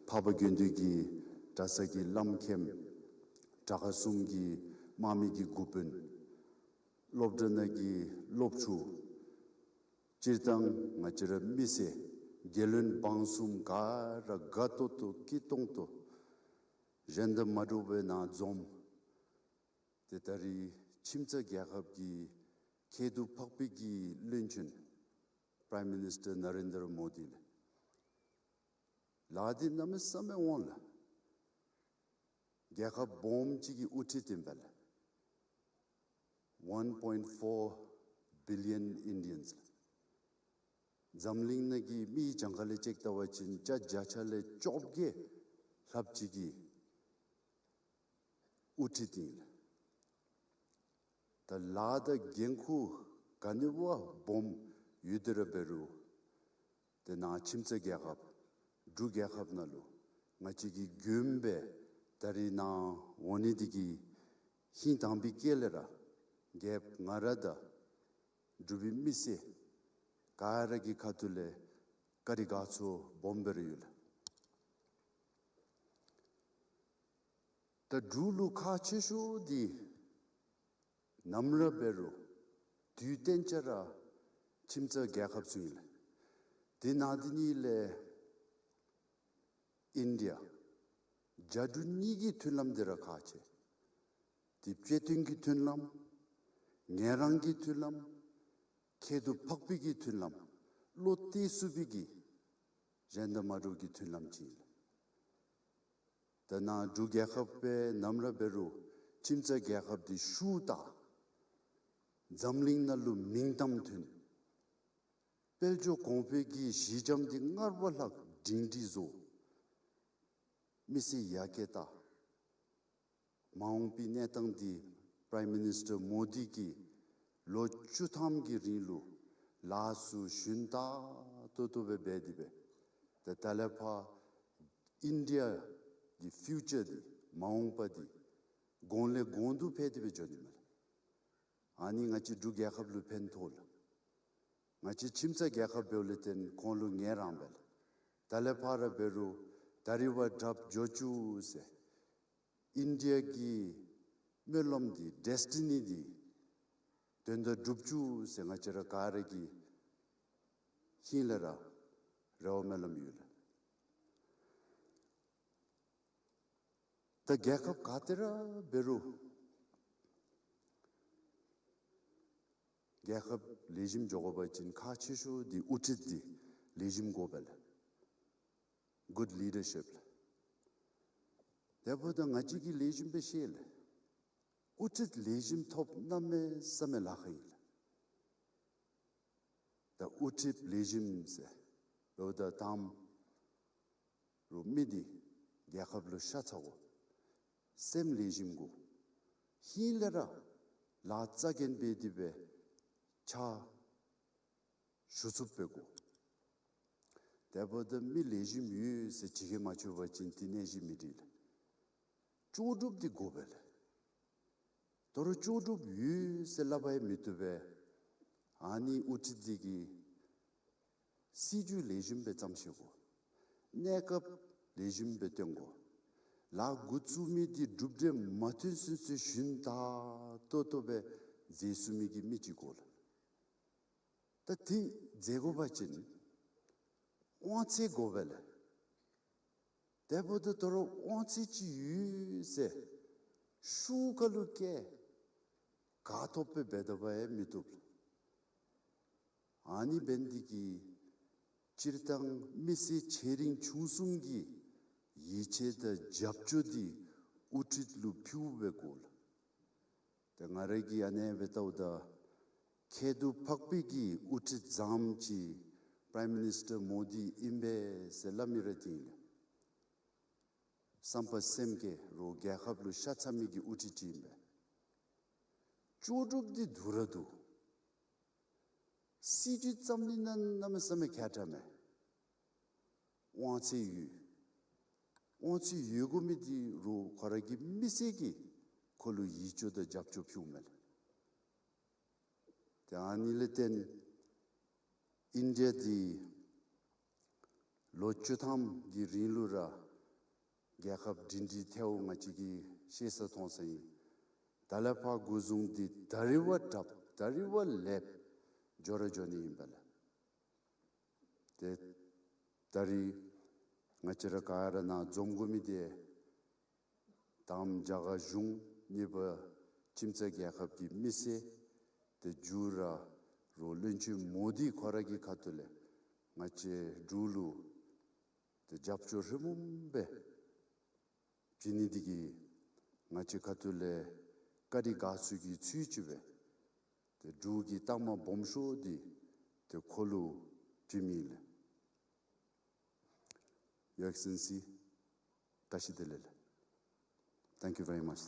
འཕགས་པ་དགེ་འདུན་གྱི་གྲྭ་ས་གི་བླམ་མཁནམ་དྲག་ཁག་གསུམ་གྱི་དམག་མི་གི་འགོ་དཔོན་སློབ་གྲྭ་ནང་གི་སློབ་ཕྲུག་སྤྱིར་བཏང་ང་བཅས་ར་མི་སེར་རྒྱལ་བློན་འབངས་གསུམ་ག་ར་དགའ་ཏོག་ཏོ་སྐྱིད་ཏོང་ཏོ་ གཞན་དང་མ་འདྲ་བའི་ནང་འཛོམས། ཏེ་ད་རིས་ཁྱིམ་ཚང་རྒྱལ་ཁབ་ཀྱི་ཁྱད་དུ་འཕགས་པའི་གི་བློན་ཆེན་Prime Minister Narendra Modi ལགས། ལཱ་འདི་གནམ་མེད་ས་མེད་འོང་ལགས། རྒྱལ་ཁབ་སྦོམ་ཅིག་གི་དབུ་ཁྲིད་ཨིན་པས་ལགས། One point four billion Indians ལགས། འཛམ་གླིང་ནང་གི་མི་གྱངས་ཁ་ལས་ཅིག་བལྟ་བ་ཅིན་བརྒྱ་ཆ་ལས་བཅོ་བརྒྱད་ལྷགཔ་ཅིག་གི་དབུ་ཁྲིད་ཨིན་ལགས། ད་ལཱ་དང་འགན་ཁུར་ག་ནི་བ་སྦོམ་ཡོད་དེ་ར་འབད་རུང་ཏེ་ནཱ་ཁྱིམ་ཚང་རྒྱལ་ཁབ་འབྲུག་རྒྱལ་ཁབ་ནང་ལུ་ང་བཅས་ཀྱི་མགོན་པོ་ད་རིས་ནཱ་འོང་ནི་འདི་གིས་ཧིང་དྭངས་པའི་དཀྱིལ་ལས་ར་རྒྱལཔོ་ང་ར་དང་འབྲུག་པའི་མི་སེར་ག་ར་གི་ཁ་ཐུག་ལས་བཀའ་དྲིན་དགའ་ཚོར་སྦོམ་སྦེ་ར་ཡོད་ལགས། ད་འབྲུག་ལུ་ཁག་ཆེ་ཤོས་འདི་ནམ་ར་འབད་རུང་དུས་གཏན་ཆ་ར་ཁྱིམ་ཚང་རྒྱལ་ཁབ་ཚུ་ཨིན་ལགས། དེ་ནང་འདི་གཉིས་ལས་ཨིན་ཌི་ཡ་རྒྱ་འབྲུག་གཉིས་ཀྱི་མཐུན་ལམ་འདི་ར་ཁག་ཆེ། དེ་དཔྱེ་མཐུན་གྱི་མཐུན་ལམ། ངལ་རངས་ཀྱི་མཐུན་ལམ། ཁྱད་དུ་འཕགས་པའི་གི་མཐུན་ལམ། བློ་གཏད་ཚུགས་པའི་གི་གཞན་དང་མ་འདྲ་བའི་གི་མཐུན་ལམ་ཅིག་ཨིན་ལགས། ད་ནཱ་འབྲུག་རྒྱལ་ཁབ་སྦེ་ནམ་ར་འབད་རུང་ཁྱིམ་ཚང་རྒྱལ་ཁབ་འདི་ཤུགས་དྲག། འཛམ་གླིང་ནང་ལུ་མིང་གཏམ་ཐོན། དཔལ་འབྱོར་གོང་འཕེལ་གྱི་གཞི་འགྱམ་འདི་སྔར་བ་ལྷག་སྒྲིང་སྒྲི་བཟོ། མི་སེར་ཡར་རྒྱས་བཏང་། མ་འོངས་པའི་གནས་སྟངས་འདི་Prime Minister Modi གིས་ལོ་བཅུ་ཐམ་གྱི་རིང་ལུ་ལཱ་ཚུ་ཞུན་དག་ཏོག་ཏོ་སྦེ་འབད་དེ་སྦེ་ཏེ་ད་ལས་ཕར་ཨིན་ཌི་ཡ་གི་ཕིའུ་ཅར་འདི་མ་འོངས་པ་འདི་གོང་ལས་གོང་དུ་འཕེལ་ཏེ་སྦེ་འགྱོ་ནི་མས་ལགས། ཨ་ནི་ང་བཅས་འབྲུག་རྒྱལ་ཁབ་ལུ་ཕན་ཐོགས་ལགས། ང་བཅས་ཁྱིམ་ཚང་རྒྱལ་ཁབ་འབདཝ་ལས་བརྟེན་ཁོང་ལུ་ངལ་རངས་པས་ལགས། ད་ལས་ཕར་ར་འབད་རུང་ད་རིས་བ་དྲགཔ་འགྱོ་བཅུག་ཟེར། ཨིན་ཌི་ཡ་གི་སྨོན་ལམ་འདི་ཌེས་ཊི་ནི་འདི་དོན་དག་འགྲུབ་བཅུག་ཟེར་ང་བཅས་ར་ག་ར་གི་ཧིང་ལས་ར་རེ་བ་སྨོན་ལམ་ཡོད་ལགས། ད་རྒྱལ་ཁབ་ག་ཏེ་ར་འབད་རུང་རྒྱལ་ཁབ་ལེགས་ཤོམ་འགྱོ་དགོ་པ་ཅིན་ཁག་ཆེ་ཤོས་འདི་དབུ་ཁྲིད་འདི་ལེགས་ཤོམ་དགོ་པས་ལགས། Good leadership ལགས། དེ་འབདཝ་ད་ང་བཅས་ཀྱིས་ལེགས་ཤོམ་སྦེ་ཤེས་ལགས། དབུ་ཁྲིད་ལེགས་ཤོམ་ཐོབ་གནམ་མེད་ས་མེད་ལཱ་ཁག་ཨིན་ལགས། ད་དབུ་ཁྲིད་ལེགས་ཤོམ་ཟེར་འབདཝ་ད་དང་རུང་མི་འདི་རྒྱལ་ཁབ་ལུ་ཤ་ཚ་དགོ། སེམས་ལེགས་ཤོམ་དགོ། ཧིང་ལས་ར་ལཱ་རྩ་འགེངས་འབད་དེ་སྦེ་ཕྱག་ཞུ་ཚུགསཔ་སྦེ་དགོ། དེ་འབདཝ་ད་མི་ལེགས་ཤོམ་ཡོད་ཟེར་ཇི་གིས་མ་ཆོད་པ་ཅིན་དེ་གནས་གཞི་མི་འགྲིག་ལགས། ལྕོགས་གྲུབ་འདི་དགོ་པས་ལགས། དོ་རུང་ལྕོགས་གྲུབ་ཡོད་ཟེར་སླབ་པ་ཡང་མི་བཏུབ་པས། ཨ་ནི་དབུ་ཁྲིད་འདི་གིས་སྲིད་བྱུས་ལེགས་ཤོམ་སྦེ་བརྩམ་ཤེས་དགོ། གནས་སྐབས་ལེགས་ཤོམ་སྦེ་སྟོན་དགོ། ལཱ་འགོ་བཙུགས་མི་འདི་གྲུབ་འབྲས་མ་ཐོན་ཚུན་ཚོད་ཞུན་དག་ཏོག་ཏོ་སྦེ་མཛད་ཚུགས་མི་གི་མི་ཅིག་དགོ་ལགས། ད་དེ་མཛད་དགོ་པ་ཅིན་དབང་ཚད་དགོ་པས་ལགས། དེ་འབདཝ་ད་དོ་རུང་དབང་ཚད་ཅིག་ཡོད་ཟེར་ཤུགས་ཁ་ལུ་བཀལ་ག་ཐོབ་སྦེ་འབད་དོ་བ་ཡང་མི་བཏུབ་ལགས། ཨ་ནི་འབད་ནི་འདི་གིས་སྤྱིར་བཏང་མི་སེར་ཆེ་འབྲིང་ཆུང་གསུམ་གྱི་ཡིད་ཆེས་དང་རྒྱབ་སྐྱོར་འདི་དབུ་ཁྲིད་ལུ་ཕུལཝ་སྦེ་དགོ་ལགས། ཏེ་ང་ར་གིས་ཨ་ནེ་སྦེ་བལྟཝ་ད་ཁྱད་དུ་འཕགས་པའི་གི་དབུ་ཁྲིད་བཟངམ་ཅིག་Prime Minister Modi ཨིན་པས་ཟེར་སླབ་མི་ར་འདི་ཨིན་ལགས། བསམ་པ་སེམས་བསྐྱེད་རུང་རྒྱལ་ཁབ་ལུ་ཤ་ཚ་མི་གི་དབུ་ཁྲིད་ཅིག་ཨིན་པས། ལྕོགས་གྲུབ་འདི་འདུག་ར་འདུག། སྲིད་བྱུས་བརྩམ་ནི་ནང་གནམ་མེད་ས་མེད་མཁས་དྲགས་མས། དབང་ཚད་ཡོད། དབང་ཚད་ཡོད་དགོ་མི་འདི་རུང་ཁོ་ར་གི་མི་སེར་གྱིས་ཁོ་ལུ་ཡིད་སྐྱོ་དང་རྒྱབ་སྐྱོར་ཕུལཝ་མས་ལགས། ཏེ་ཨ་ནི་ལས་བརྟེན་ཨིན་ཌི་ཡ་འདི་ལོ་བཅུ་ཐམ་གྱི་རིང་ལུ་ར་རྒྱལ་ཁབ་སྒྲིང་སྒྲིང་ཐལཝ་ང་བཅས་ཀྱིས་ཤེས་ས་མཐོང་ས་ཨིན། ད་ལས་ཕར་འགོ་བཟུང་སྟེ་ད་རིས་བ་དྲགཔ་ད་རིས་བ་ལེགསཔ་འགྱོ་ར་འགྱོ་ནི་ཨིན་པས་ལགས། ཏེ་ད་རིས་ང་བཅས་ར་ག་ར་ནཱ་འཛོམས་དགོ་མི་འདི་ དང་པ་རྒྱ་གར་གཞུང་གཉིས་པ་ཁྱིམ་མཚེས་རྒྱལ་ཁབ་ཀྱི་མི་སེར་ཏེ་མཇུག་ར་རོགས་བློན་ཆེན་མོ་དི་ཁོ་ར་གི་ཁ་ཐུག་ལས་ང་བཅས་འབྲུག་ལུ་ཏེ་རྒྱབ་སྐྱོར་ཧྲིལ་བུམ་སྦེ་བྱིན་ནི་འདི་གིས་ང་བཅས་ཁ་ཐུག་ལས་བཀའ་དྲིན་དགའ་ཚོར་གྱི་ཚུལ་ཅིག་སྦེ་ཏེ་འབྲུག་གི་རྟགས་མ་སྦོམ་ཤོས་འདི་ཏེ་ཁོ་ལུ་བྱིན་མི་ལགས། Your Excellency, བཀྲ་ཤིས་བདེ་ལེགས་ལགས། Thank you very much.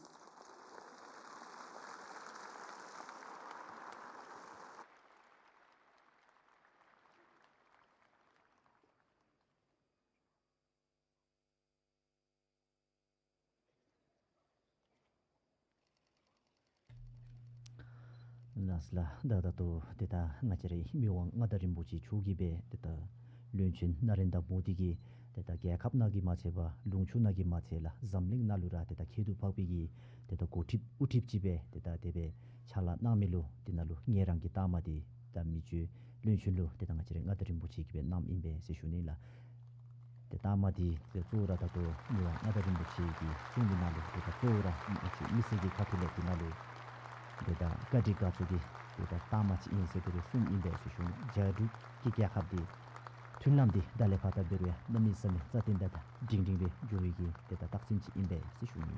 ལགས་ལགས། ད་ད་ལྟོ་ཏེ་ད་ང་བཅས་རའི་མི་དབང་མངའ་བདག་རིན་པོ་ཆེ་མཆོག་གིས་སྦེ་ཏེ་ད་བློན་ཆེན་ན་རེན་དྲ་མོ་དི་གིས་ཏེ་ད་རྒྱལ་ཁབ་ནང་གི་མ་ཚད་པར་ལུང་ཕྱོགས་ནང་གི་མ་ཚད་ལགས་འཛམ་གླིང་ནང་ལུ་ར་ཏེ་ད་ཁྱད་དུ་འཕགས་པའི་གི་ཏེ་ད་འགོ་ཁྲིདཔ་དབུ་ཁྲིདཔ་ཅིག་སྦེ་ཏེ་ད་དེ་སྦེ་ཕྱག་ལཱ་གནང་མི་ལུ་དེ་ནང་ལུ་ངེད་རང་གི་རྟགས་མ་འདི་ད་མི་རྗེ་བློན་ཆེན་ལུ་ཏེ་ད་ང་བཅས་རའི་མངའ་བདག་རིན་པོ་ཆེ་གིས་སྦེ་གནངམ་ཨིན་པས་ཟེར་ཞུ་ནི་ལགས། ཏེ་རྟགས་མ་འདི་ཏེ་གཙོ་བོ་ར་ད་ལྟོ་མི་དབང་མངའ་བདག་རིན་པོ་ཆེ་གིས་གསུངས་མི་ནང་ལུ་ཏེ་ད་གཙོ་བོ་ར་མི་སེར་གྱི་ཁ་ཐུག་ལས་དེ་ནང་ལུ་ཏེ་ད་བཀའ་དྲིན་དགའ་ཚོར་གྱི་ཏེ་ད་རྟགས་མ་ཅིག་ཨིན་ཟེར་དེ་སྦེ་གསུངམ་ཨིན་པས་ཟེར་ཞུ་ནི། རྒྱ་འབྲུག་གི་རྒྱལ་ཁབ་འདི་མཐུན་ལམ་འདི་ད་ལས་ཕར་ད་འབད་རུང་ཡང་གནམ་མེད་ས་མེད་རྩ་བརྟན་དང་སྒྲིང་སྒྲིང་སྦེ་འགྱོ་བའི་གི་ཏེ་ད་རྟགས་མཚན་ཅིག་ཨིན་པས་ཟེར་ཞུ་ནི།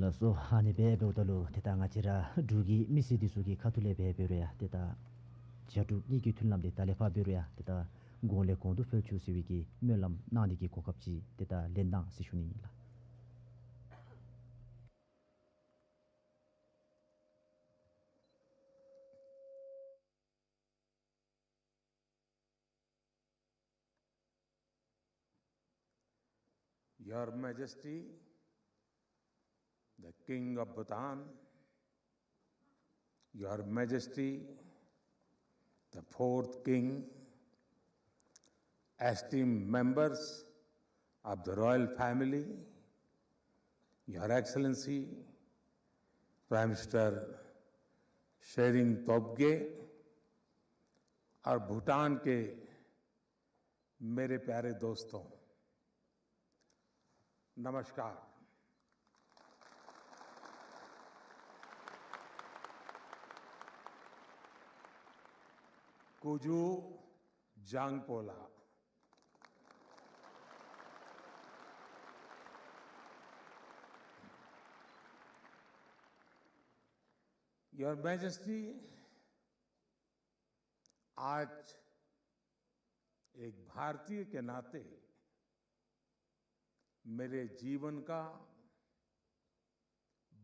ལགས་སོ། ཨ་ནི་སྦེ་འབདཝ་ད་ལུ་ཏེ་ད་ང་བཅས་ར་འབྲུག་གི་མི་སེར་འདི་ཚུ་གི་ཁ་ཐུག་ལས་སྦེ་འབད་རུང་ཡང་ཏེ་ད་རྒྱ་འབྲུག་གཉིས་ཀྱི་མཐུན་ལམ་འདི་ད་ལས་ཕར་འབད་རུང་ཡང་ཏེ་ད་གོང་ལས་གོང་དུ་འཕེལ་ཚུགས་ཟེར་བའི་གི་སྨོན་ལམ་གནང་ནི་གི་གོ་སྐབས་ཅིག་ཏེ་ད་ལེན་གནང་ཟེར་ཞུ་ནི་ཨིན་ལགས། Your Majesty, the King of Bhutan, Your Majesty, the fourth King, esteemed members of the royal family, Your Excellency, Prime Minister Tshering Tobgay, और भूटान के मेरे प्यारे दोस्तों, नमस्कार। कुजू जांगपोला। Your Majesty, आज एक भारतीय के नाते मेरे जीवन का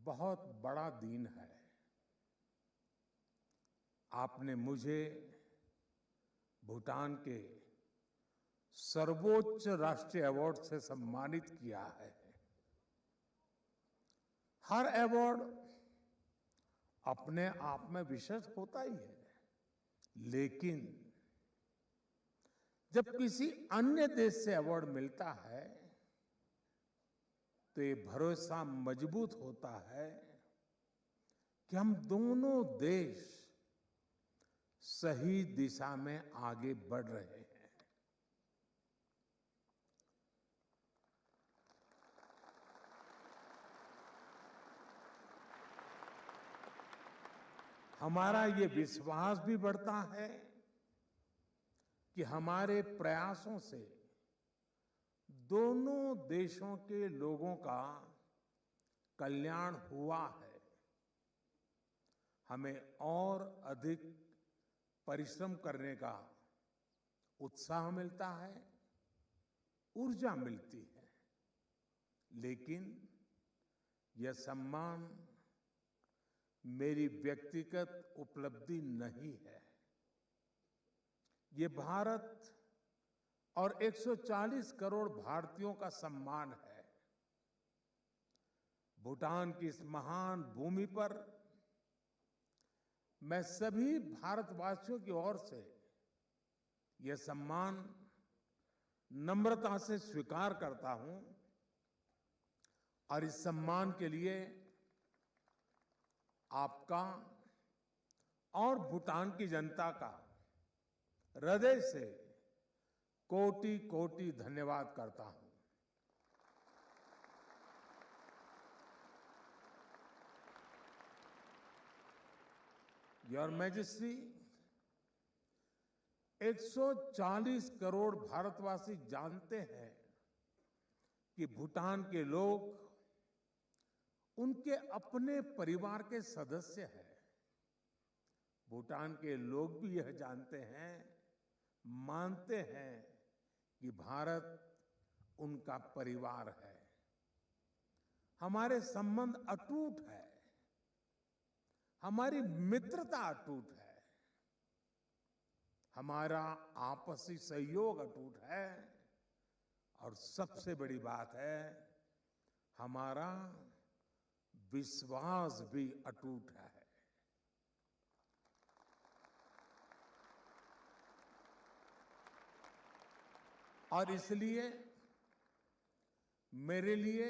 बहुत बड़ा दिन है। आपने मुझे भूटान के सर्वोच्च राष्ट्रीय अवार्ड से सम्मानित किया है। हर अवार्ड अपने आप में विशेष होता ही है, लेकिन जब किसी अन्य देश से अवार्ड मिलता है तो ये भरोसा मजबूत होता है कि हम दोनों देश सही दिशा में आगे बढ़ रहे हैं। हमारा ये विश्वास भी बढ़ता है कि हमारे प्रयासों से दोनों देशों के लोगों का कल्याण हुआ है। हमें और अधिक परिश्रम करने का उत्साह मिलता है, ऊर्जा मिलती है, लेकिन यह सम्मान मेरी व्यक्तिगत उपलब्धि नहीं है। ये भारत और एक सौ चालीस करोड़ भारतीयों का सम्मान है। भूटान की इस महान भूमि पर मैं सभी भारतवासियों की ओर से यह सम्मान नम्रता से स्वीकार करता हूं और इस सम्मान के लिए आपका और भूटान की जनता का हृदय से कोटि कोटि धन्यवाद करता हूं। Your Majesty, एक सौ चालीस करोड़ भारतवासी जानते हैं कि भूटान के लोग उनके अपने परिवार के सदस्य हैं। भूटान के लोग भी यह जानते हैं, मानते हैं कि भारत उनका परिवार है। हमारे संबंध अटूट है, हमारी मित्रता अटूट है, हमारा आपसी सहयोग अटूट है और सबसे बड़ी बात है, हमारा विश्वास भी अटूट है। और इसलिए मेरे लिए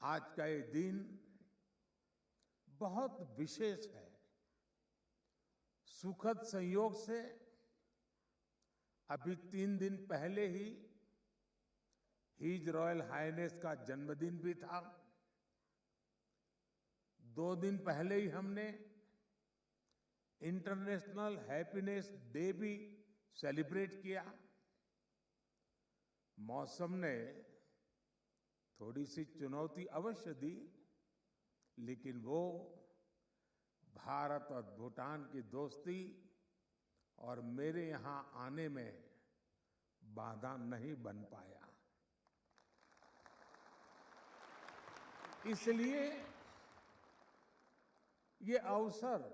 आज का ये दिन बहुत विशेष है। सुखद संयोग से अभी तीन दिन पहले ही His Royal Highness का जन्मदिन भी था। दो दिन पहले ही हमने International Happiness Day भी celebrate किया। मौसम ने थोड़ी सी चुनौती अवश्य दी, लेकिन वो भारत और भूटान की दोस्ती और मेरे यहां आने में बाधा नहीं बन पाया। इसलिए ये अवसर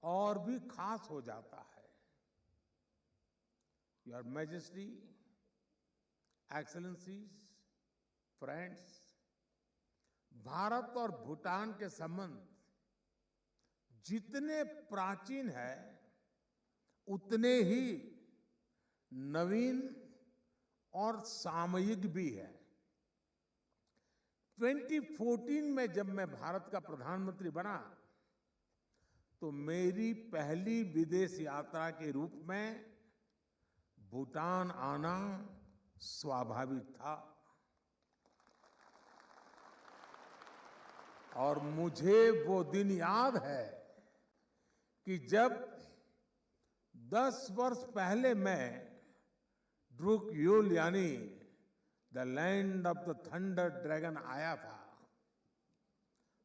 और भी खास हो जाता है। Your Majesty, Excellencies, friends, Bharat और भूटान के संबंध जितने प्राचीन हैं, उतने ही नवीन और सामयिक भी हैं। ट्वेंटी फ़ोर्टीन में जब मैं भारत का प्रधानमंत्री बना, तो मेरी पहली विदेश यात्रा के रूप में भूटान आना स्वाभाविक था। और मुझे वो दिन याद है कि जब दस वर्ष पहले मैं ड्रुकग्युल यानी the land of the thunder dragon आया था,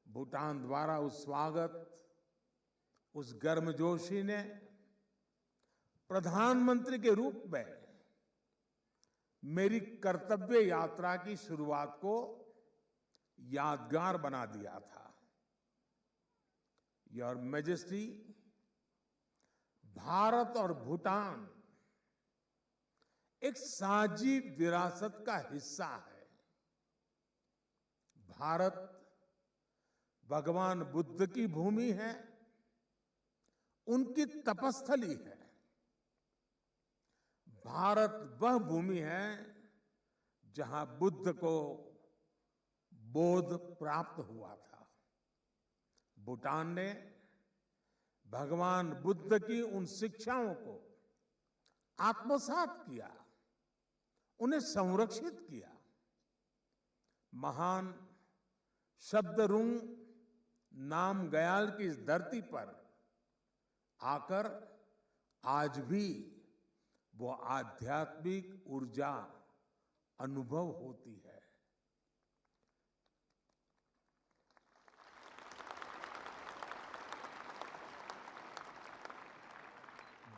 भूटान द्वारा उस स्वागत, उस गर्मजोशी ने प्रधानमंत्री के रूप में मेरी कर्तव्य यात्रा की शुरुआत को यादगार बना दिया था। Your Majesty, भारत और भूटान एक साझी विरासत का हिस्सा है। भारत भगवान बुद्ध की भूमि है, उनकी तपस्थली है। भारत वह भूमि है जहां बुद्ध को बोध प्राप्त हुआ था। भूटान ने भगवान बुद्ध की उन शिक्षाओं को आत्मसात किया, उन्हें संरक्षित किया। महान शब्दरुंग नामग्याल की इस धरती पर आकर आज भी वो आध्यात्मिक ऊर्जा अनुभव होती है।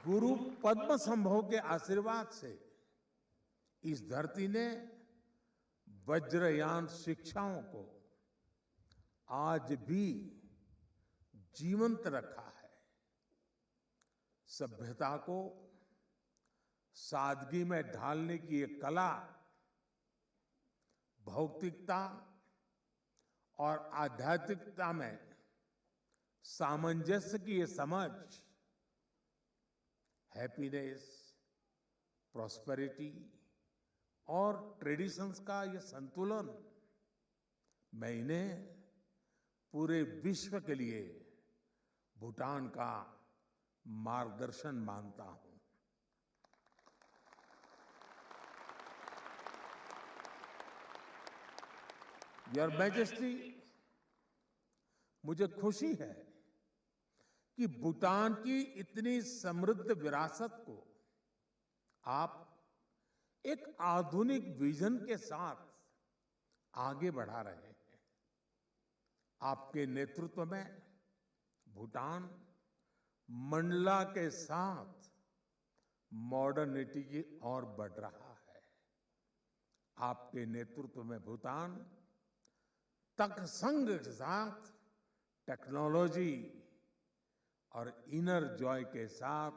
गुरु पद्म संभव के आशीर्वाद से इस धरती ने वज्रयान शिक्षाओं को आज भी जीवंत रखा है। सभ्यता को सादगी में ढालने की ये कला भौतिकता और आध्यात्मिकता में सामंजस्य की ये समझ हैप्पीनेस, प्रॉस्पेरिटी और ट्रेडिशंस का ये संतुलन, मैं इन्हें पूरे विश्व के लिए भूटान का मार्गदर्शन मानता हूं। योर मैजेस्टी, मुझे खुशी है कि भूटान की इतनी समृद्ध विरासत को आप एक आधुनिक विजन के साथ आगे बढ़ा रहे हैं। आपके नेतृत्व में भूटान मंडला के साथ मॉडर्निटी की ओर बढ़ रहा है। आपके नेतृत्व में भूटान तकसंग के साथ टेक्नोलॉजी और इनर जॉय के साथ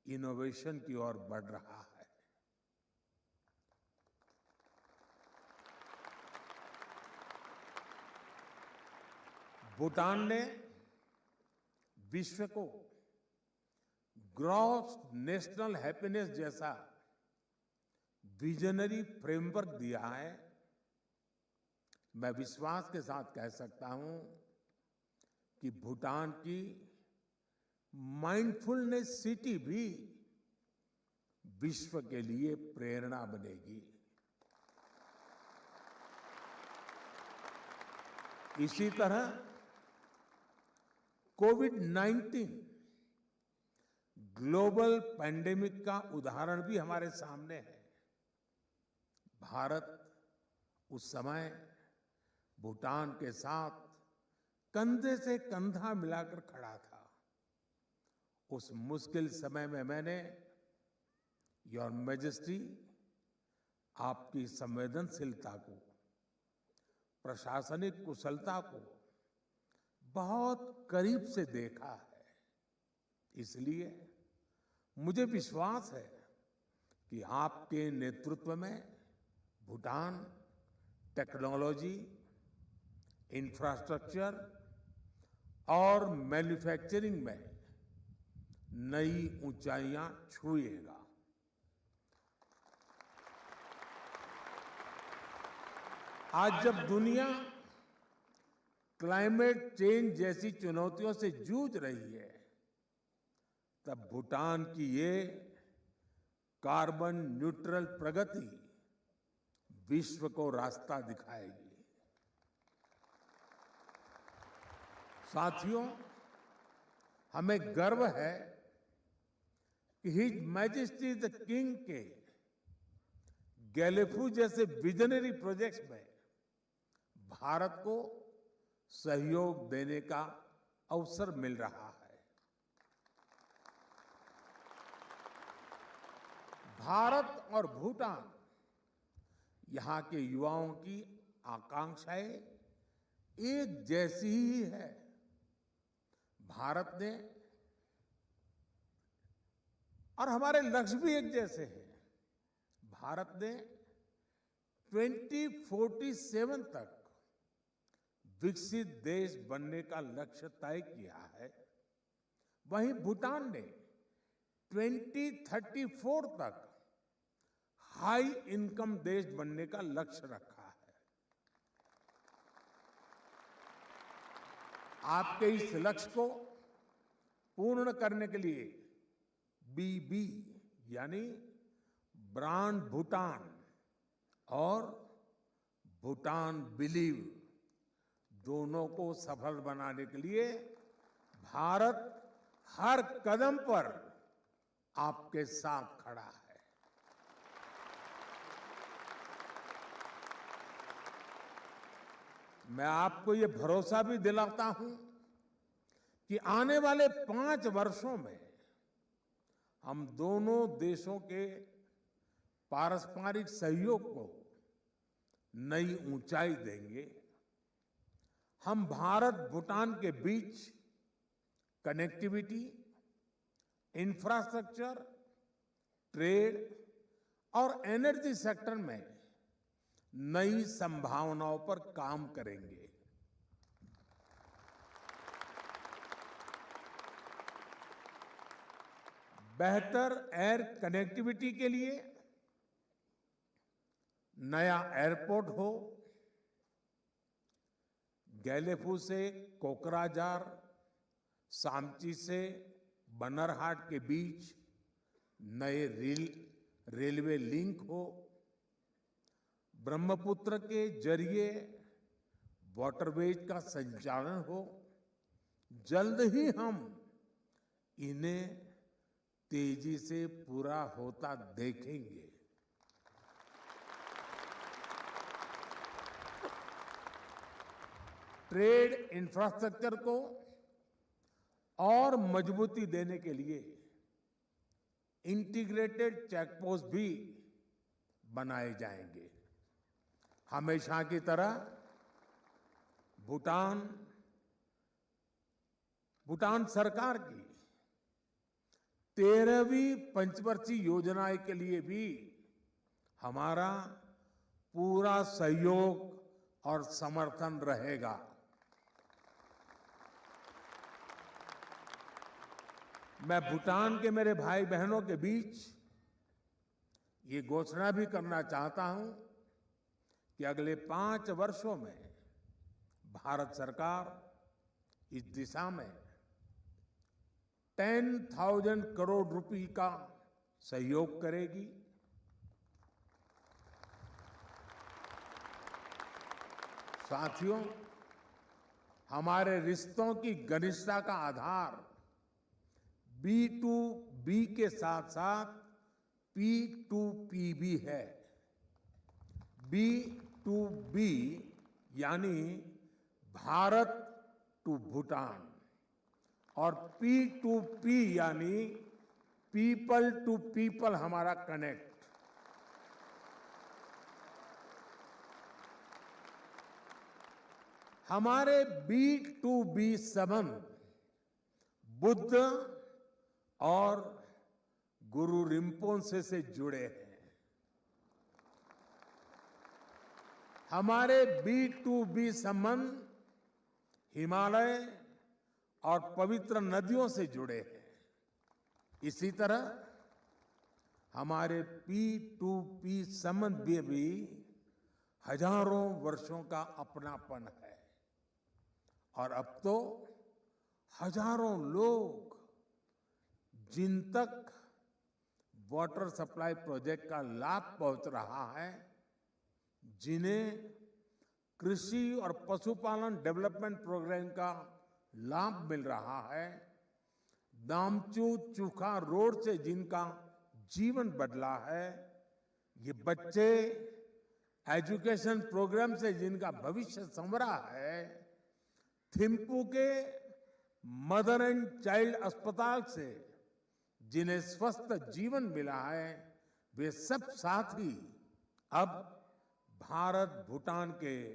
इनोवेशन की ओर बढ़ रहा है। भूटान ने विश्व को ग्रॉस नेशनल हैप्पीनेस जैसा विजनरी फ्रेमवर्क दिया है। मैं विश्वास के साथ कह सकता हूं कि भूटान की माइंडफुलनेस सिटी भी विश्व के लिए प्रेरणा बनेगी। इसी तरह कोविड नाइनटीन ग्लोबल पैंडेमिक का उदाहरण भी हमारे सामने है। भारत उस समय भूटान के साथ कंधे से कंधा मिलाकर खड़ा था। उस मुश्किल समय में मैंने, योर मैजेस्टी, आपकी संवेदनशीलता को, प्रशासनिक कुशलता को बहुत करीब से देखा है। इसलिए मुझे विश्वास है कि आपके नेतृत्व में भूटान टेक्नोलॉजी, इंफ्रास्ट्रक्चर और मैन्युफैक्चरिंग में नई ऊंचाइयां छुएगा। आज जब दुनिया क्लाइमेट चेंज जैसी चुनौतियों से जूझ रही है, तब भूटान की ये कार्बन न्यूट्रल प्रगति विश्व को रास्ता दिखाएगी। साथियों, हमें गर्व है कि हिज मैजेस्टी द किंग के गेलेफू जैसे विजनरी प्रोजेक्ट्स में भारत को सहयोग देने का अवसर मिल रहा है। भारत और भूटान, यहां के युवाओं की आकांक्षाएं एक जैसी ही है। भारत ने, और हमारे लक्ष्य भी एक जैसे हैं। भारत ने ट्वेंटी फ़ोर्टी सेवन तक विकसित देश बनने का लक्ष्य तय किया है, वहीं भूटान ने ट्वेंटी थर्टी फ़ोर तक हाई इनकम देश बनने का लक्ष्य रखा है। आपके इस लक्ष्य को पूर्ण करने के लिए बी बी यानी ब्रांड भूटान और भूटान बिलीव दोनों को सफल बनाने के लिए भारत हर कदम पर आपके साथ खड़ा है। मैं आपको ये भरोसा भी दिलाता हूं कि आने वाले पांच वर्षों में हम दोनों देशों के पारस्परिक सहयोग को नई ऊंचाई देंगे। हम भारत भूटान के बीच कनेक्टिविटी, इंफ्रास्ट्रक्चर, ट्रेड और एनर्जी सेक्टर में नई संभावनाओं पर काम करेंगे। बेहतर एयर कनेक्टिविटी के लिए नया एयरपोर्ट हो, गेलेफू से कोकराझार, सामची से बन्नरहाट के बीच नए रेल, रेलवे लिंक हो, ब्रह्मपुत्र के जरिए वाटरवेज का संचालन हो, जल्द ही हम इन्हें तेजी से पूरा होता देखेंगे। ट्रेड इंफ्रास्ट्रक्चर को और मजबूती देने के लिए इंटीग्रेटेड चेकपोस्ट भी बनाए जाएंगे। हमेशा की तरह भूटान, भूटान सरकार की तेरहवीं पंचवर्षीय योजना के लिए भी हमारा पूरा सहयोग और समर्थन रहेगा। मैं भूटान के मेरे भाई बहनों के बीच ये घोषणा भी करना चाहता हूं कि अगले पांच वर्षों में भारत सरकार इस दिशा में टेन थाउजेंड करोड़ रुपए का सहयोग करेगी। साथियों, हमारे रिश्तों की घनिष्ठता का आधार बी टू बी के साथ-साथ पी टू पी भी है। बी टू बी यानी भारत to भूटान और पी टू पी यानी पीपल टू पीपल हमारा कनेक्ट। हमारे बी टू बी संबंध बुद्ध और गुरु रिम्पोंसे से जुड़े हैं। हमारे बी टू बी संबंध हिमालय और पवित्र नदियों से जुड़े हैं। इसी तरह हमारे पी टू पी संबंध में भी हजारों वर्षों का अपनापन है। और अब तो हजारों लोग जिन तक वाटर सप्लाई प्रोजेक्ट का लाभ पहुंच रहा है, जिन्हें कृषि और पशुपालन डेवलपमेंट प्रोग्राम का लाभ मिल रहा है, दामचू चूखा रोड से जिनका जीवन बदला है, ये बच्चे एजुकेशन प्रोग्राम से जिनका भविष्य संवरा है, थिम्पू के मदर एंड चाइल्ड अस्पताल से जिन्हें स्वस्थ जीवन मिला है, वे सब साथी अब भारत भूटान के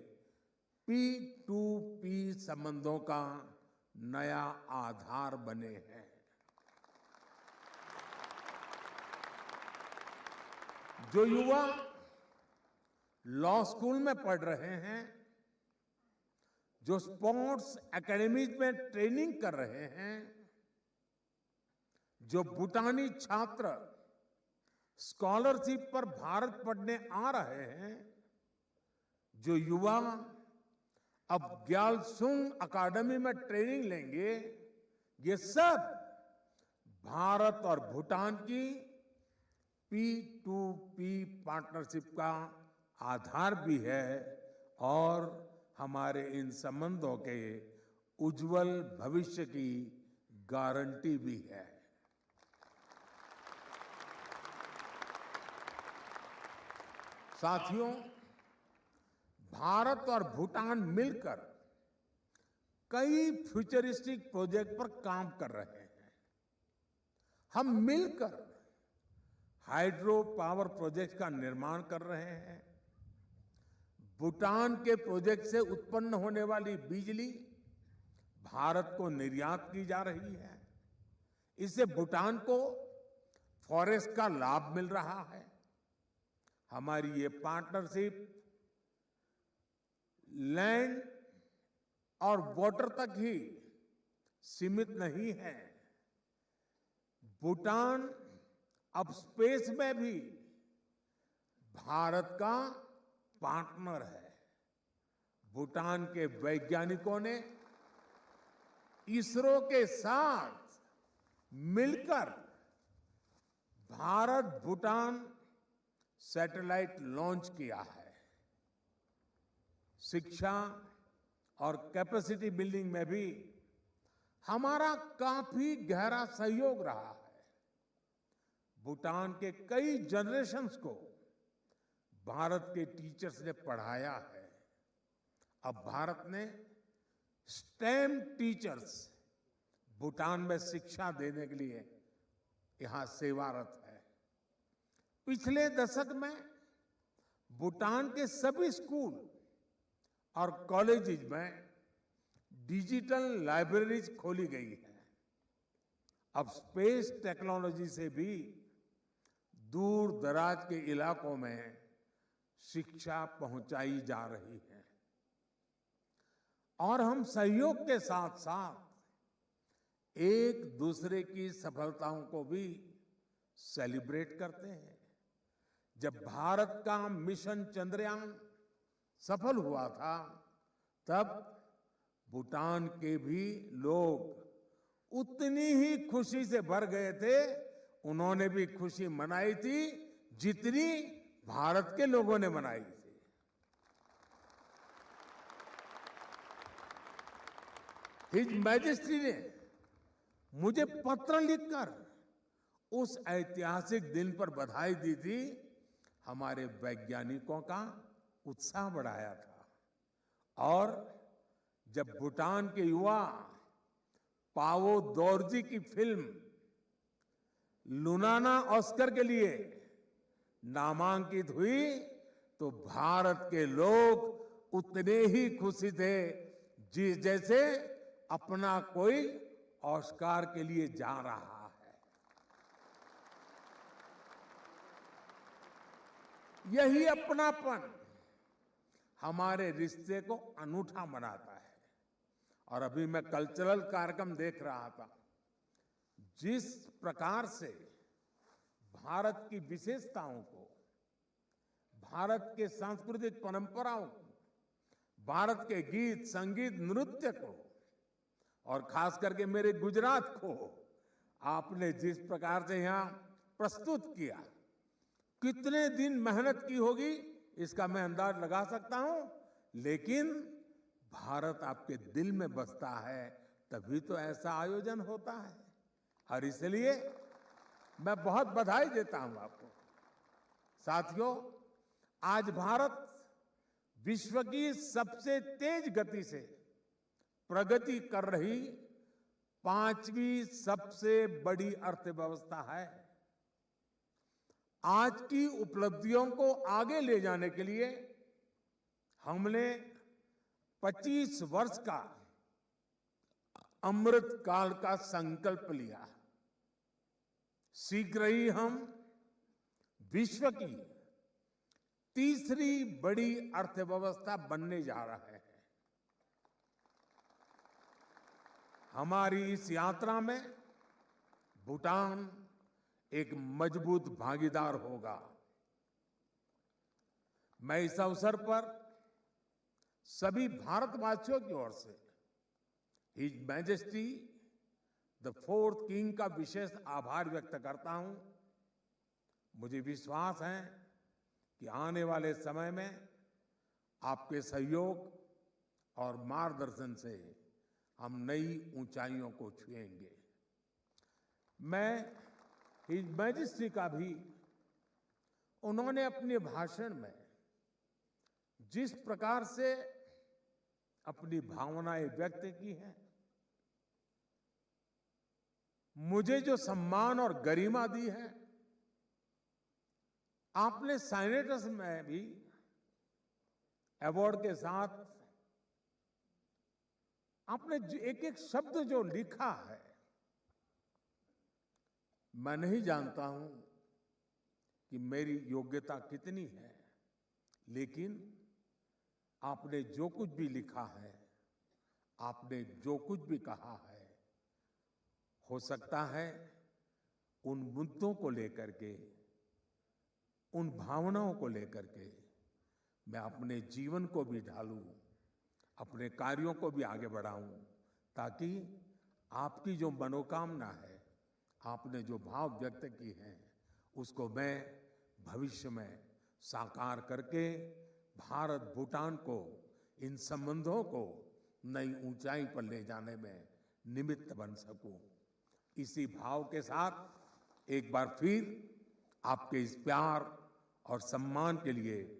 पी टू पी संबंधों का नया आधार बने हैं। जो युवा लॉ स्कूल में पढ़ रहे हैं, जो स्पोर्ट्स एकेडमीज में ट्रेनिंग कर रहे हैं, जो भूटानी छात्र स्कॉलरशिप पर भारत पढ़ने आ रहे हैं, जो युवा अब ग्यालसुंग एकेडमी में ट्रेनिंग लेंगे, ये सब भारत और भूटान की पी टू पी पार्टनरशिप का आधार भी है और हमारे इन संबंधों के उज्जवल भविष्य की गारंटी भी है। साथियों, भारत और भूटान मिलकर कई फ्यूचरिस्टिक प्रोजेक्ट पर काम कर रहे हैं। हम मिलकर हाइड्रो पावर प्रोजेक्ट का निर्माण कर रहे हैं। भूटान के प्रोजेक्ट से उत्पन्न होने वाली बिजली भारत को निर्यात की जा रही है। इससे भूटान को फॉरेस्ट का लाभ मिल रहा है। हमारी ये पार्टनरशिप लैंड और वाटर तक ही सीमित नहीं है। भूटान अब स्पेस में भी भारत का पार्टनर है। भूटान के वैज्ञानिकों ने इसरो के साथ मिलकर भारत भूटान सैटेलाइट लॉन्च किया है। शिक्षा और कैपेसिटी बिल्डिंग में भी हमारा काफी गहरा सहयोग रहा है। भूटान के कई जनरेशंस को भारत के टीचर्स ने पढ़ाया है। अब भारत ने स्टेम टीचर्स भूटान में शिक्षा देने के लिए यहाँ सेवारत है। पिछले दशक में भूटान के सभी स्कूल और कॉलेजेस में डिजिटल लाइब्रेरीज खोली गई है। अब स्पेस टेक्नोलॉजी से भी दूर दराज के इलाकों में शिक्षा पहुंचाई जा रही है। और हम सहयोग के साथ साथ एक दूसरे की सफलताओं को भी सेलिब्रेट करते हैं। जब भारत का मिशन चंद्रयान सफल हुआ था, तब भूटान के भी लोग उतनी ही खुशी से भर गए थे, उन्होंने भी खुशी मनाई थी, जितनी भारत के लोगों ने मनाई थी। हिज मैजेस्टी ने मुझे पत्र लिखकर उस ऐतिहासिक दिन पर बधाई दी थी। हमारे वैज्ञानिकों का उत्साह बढ़ाया था। और जब भूटान के युवा पाओ दोरजी की फिल्म लुनाना ऑस्कर के लिए नामांकित हुई, तो भारत के लोग उतने ही खुशी थे, जि-, जैसे अपना कोई ऑस्कर के लिए जा रहा है। यही अपनापन हमारे रिश्ते को अनूठा बनाता है। और अभी मैं कल्चरल कार्यक्रम देख रहा था, जिस प्रकार से भारत की विशेषताओं को, भारत के सांस्कृतिक परंपराओं को, भारत के गीत, संगीत, नृत्य को और खास करके मेरे गुजरात को आपने जिस प्रकार से यहाँ प्रस्तुत किया, कितने दिन मेहनत की होगी, इसका मैं अंदाज लगा सकता हूं, लेकिन भारत आपके दिल में बसता है, तभी तो ऐसा आयोजन होता है। और इसलिए मैं बहुत बधाई देता हूं आपको। साथियों, आज भारत विश्व की सबसे तेज गति से प्रगति कर रही पांचवी सबसे बड़ी अर्थव्यवस्था है। आज की उपलब्धियों को आगे ले जाने के लिए हमने पच्चीस वर्ष का अमृत काल का संकल्प लिया। शीघ्र ही हम विश्व की तीसरी बड़ी अर्थव्यवस्था बनने जा रहे हैं। हमारी इस यात्रा में भूटान एक मजबूत भागीदार होगा। मैं इस अवसर पर सभी भारतवासियों की ओर से his majesty the fourth king का विशेष आभार व्यक्त करता हूं। मुझे विश्वास है कि आने वाले समय में आपके सहयोग और मार्गदर्शन से हम नई ऊंचाइयों को छुएंगे। मैं हिज मैजेस्टी का भी, उन्होंने अपने भाषण में जिस प्रकार से अपनी भावनाएं व्यक्त की हैं, मुझे जो सम्मान और गरिमा दी है, आपने साइनेटस में भी अवार्ड के साथ आपने जो एक एक शब्द जो लिखा है, मैं नहीं जानता हूं कि मेरी योग्यता कितनी है, लेकिन आपने जो कुछ भी लिखा है, आपने जो कुछ भी कहा है, हो सकता है उन मुद्दों को लेकर के, उन भावनाओं को लेकर के मैं अपने जीवन को भी ढालूं, अपने कार्यों को भी आगे बढ़ाऊं, ताकि आपकी जो मनोकामना है, आपने जो भाव व्यक्त किए हैं, उसको मैं भविष्य में साकार करके भारत भूटान को, इन संबंधों को नई ऊंचाई पर ले जाने में निमित्त बन सकूं। इसी भाव के साथ एक बार फिर आपके इस प्यार और सम्मान के लिए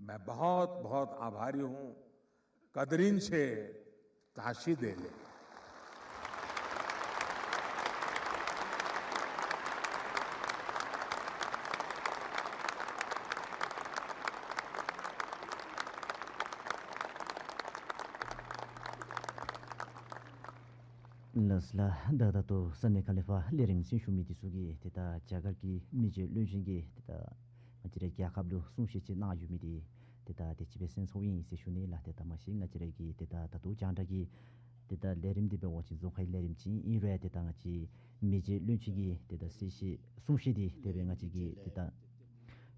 मैं बहुत, बहुत आभारी हूं। कदरिन शे ताशी देले। ལགས་ལགས། ད་ད་ལྟོ་ས་གནས་ཁ་ལས་ཕར་ལས་རིམ་གསན་ཞུ་མི་འདི་ཚུ་གིས་ཏེ་ད་རྒྱ་གར་གྱི་མི་རྗེ་བློན་ཆེན་གྱིས་ཏེ་ད་ང་བཅས་རའི་རྒྱལ་ཁབ་ལུ་གསུང་བཤད་ཅིག་གནང་ཡོད་མི་འདི་ཏེ་ད་དེ་ཅིག་སྦེ་གསན་ཚརཝ་ཨིན་ཟེར་ཞུ་ནི་ལགས། ཏེ་ད་མ་གཞི་ང་བཅས་ར་གི་ཏེ་ད་ད་ལྟོ་རྒྱང་བསྒྲགས་ཀྱི་ཏེ་ད་ལས་རིམ་འདི་འབད་བ་ཅིན་རྫོང་ཁའི་ལས་རིམ་ཅིག་ཨིན་རུང་ཡང་ཏེ་ད་ང་བཅས་མི་རྗེ་བློན་ཆེན་གྱི་ཏེ་ད་གསལ་བཤད་གསུང་བཤད་འདི་དེ་སྦེ་ང་བཅས་ཀྱིས་ཏེ་ད་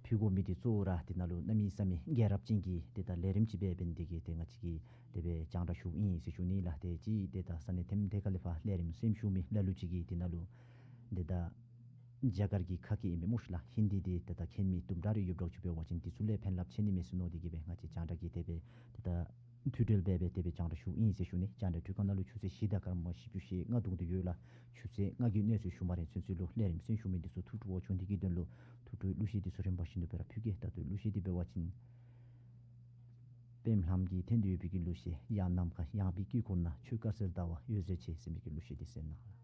ཕུལ་དགོ་མི་འདི་གཙོ་བོ་ར་དེ་ནང་ལུ་གནམ་མེད་ས་མེད་རྒྱལ་རབས་ཅན་གྱི་ཏེ་ད་ལས་རིམ་ཅིག་འབད་འབད་ནི་དེ་གིས་ཏེ་ང་བཅས་ཀྱིས་དེ་སྦེ་རྒྱང་བསྒྲགས་ཞུཝ་ཨིན་ཟེར་ཞུ་ནི་ལགས། ཏེ་ཅིག་ཏེ་ད་ས་གནས་ཐེམ་ཐེ་ཁ་ལས་ཕར་ལས་རིམ་གསན་ཞུ་མི་ལ་ལུ་ཅིག་གིས་དེ་ནང་ལུ་ཏེ་ད་རྒྱ་གར་གྱི་ཁ་སྐད་ཨིན་མས་སྨོ་ཤིག་ལགས། ཧིན་དི་འདི་ཏེ་ད་མཁྱེན་མི་དུམ་གྲ་རེ་ཡོདཔ་འདྲཝ་ཅིག་འབད་བ་ཅིན་འདི་ཚུ་ལས་ཕན་རླབས་ཆེ་ནི་མས་ཟེར་མནོ་དེ་གིས་སྦེ་ང་བཅས་རྒྱང་བསྒྲགས་ཀྱིས་དེ་སྦེ་ཏེ་ད་ཐུགས་ཁྲལ་འབད་འབད་དེ་སྦེ་རྒྱང་བསྒྲགས་ཞུཝ་ཨིན་ཟེར་ཞུ་ནི། རྒྱང་བསྒྲགས་ཁྲི་ཁང་ནང་ལུ་ཆུ་ཚོད་བཞི་དང་སྐར་མ་བཞི་བཅུ་ཞེ་ལྔ་བརྡུང་སྟེ་ཡོད་ལགས། ཆུ་ཚོད་ལྔ་གི་གནས་ཚུལ་ཞུ་མ་རན་ཚུན་ཚོད་ལུ་ལས་རིམ་གསན་ཞུ་མི་འདི་ཚུ་ཐུགས་སྤྲོ་བ་བྱུང་དེ་གི་དོན་ལུ་ཐུགས་སྤྲོའི་གླུ་གཞས་འདི་ཚུ་རིམ་པ་བཞིན་དུ་སྦེ་ར་ཕུལ་གེ། ད་ལྟོ་གླུ་གཞས་འདི་འབད་བ་ཅིན་པདྨ་ལྷམ་གྱི་འཐེན་ཏེ་ཡོད་པའི་གི་གླུ་གཞས། ཡང་ནམ་མཁའ་ཡངས་པའི་དཀྱིལ་འཁོར་ན། ཆོས་དཀར་གསལ་ཟླ་བ་འོད་ཟེར་ཆེ་ཟེར་མི་གི་གླུ་གཞས་འདི་གསན་གནང་ལགས།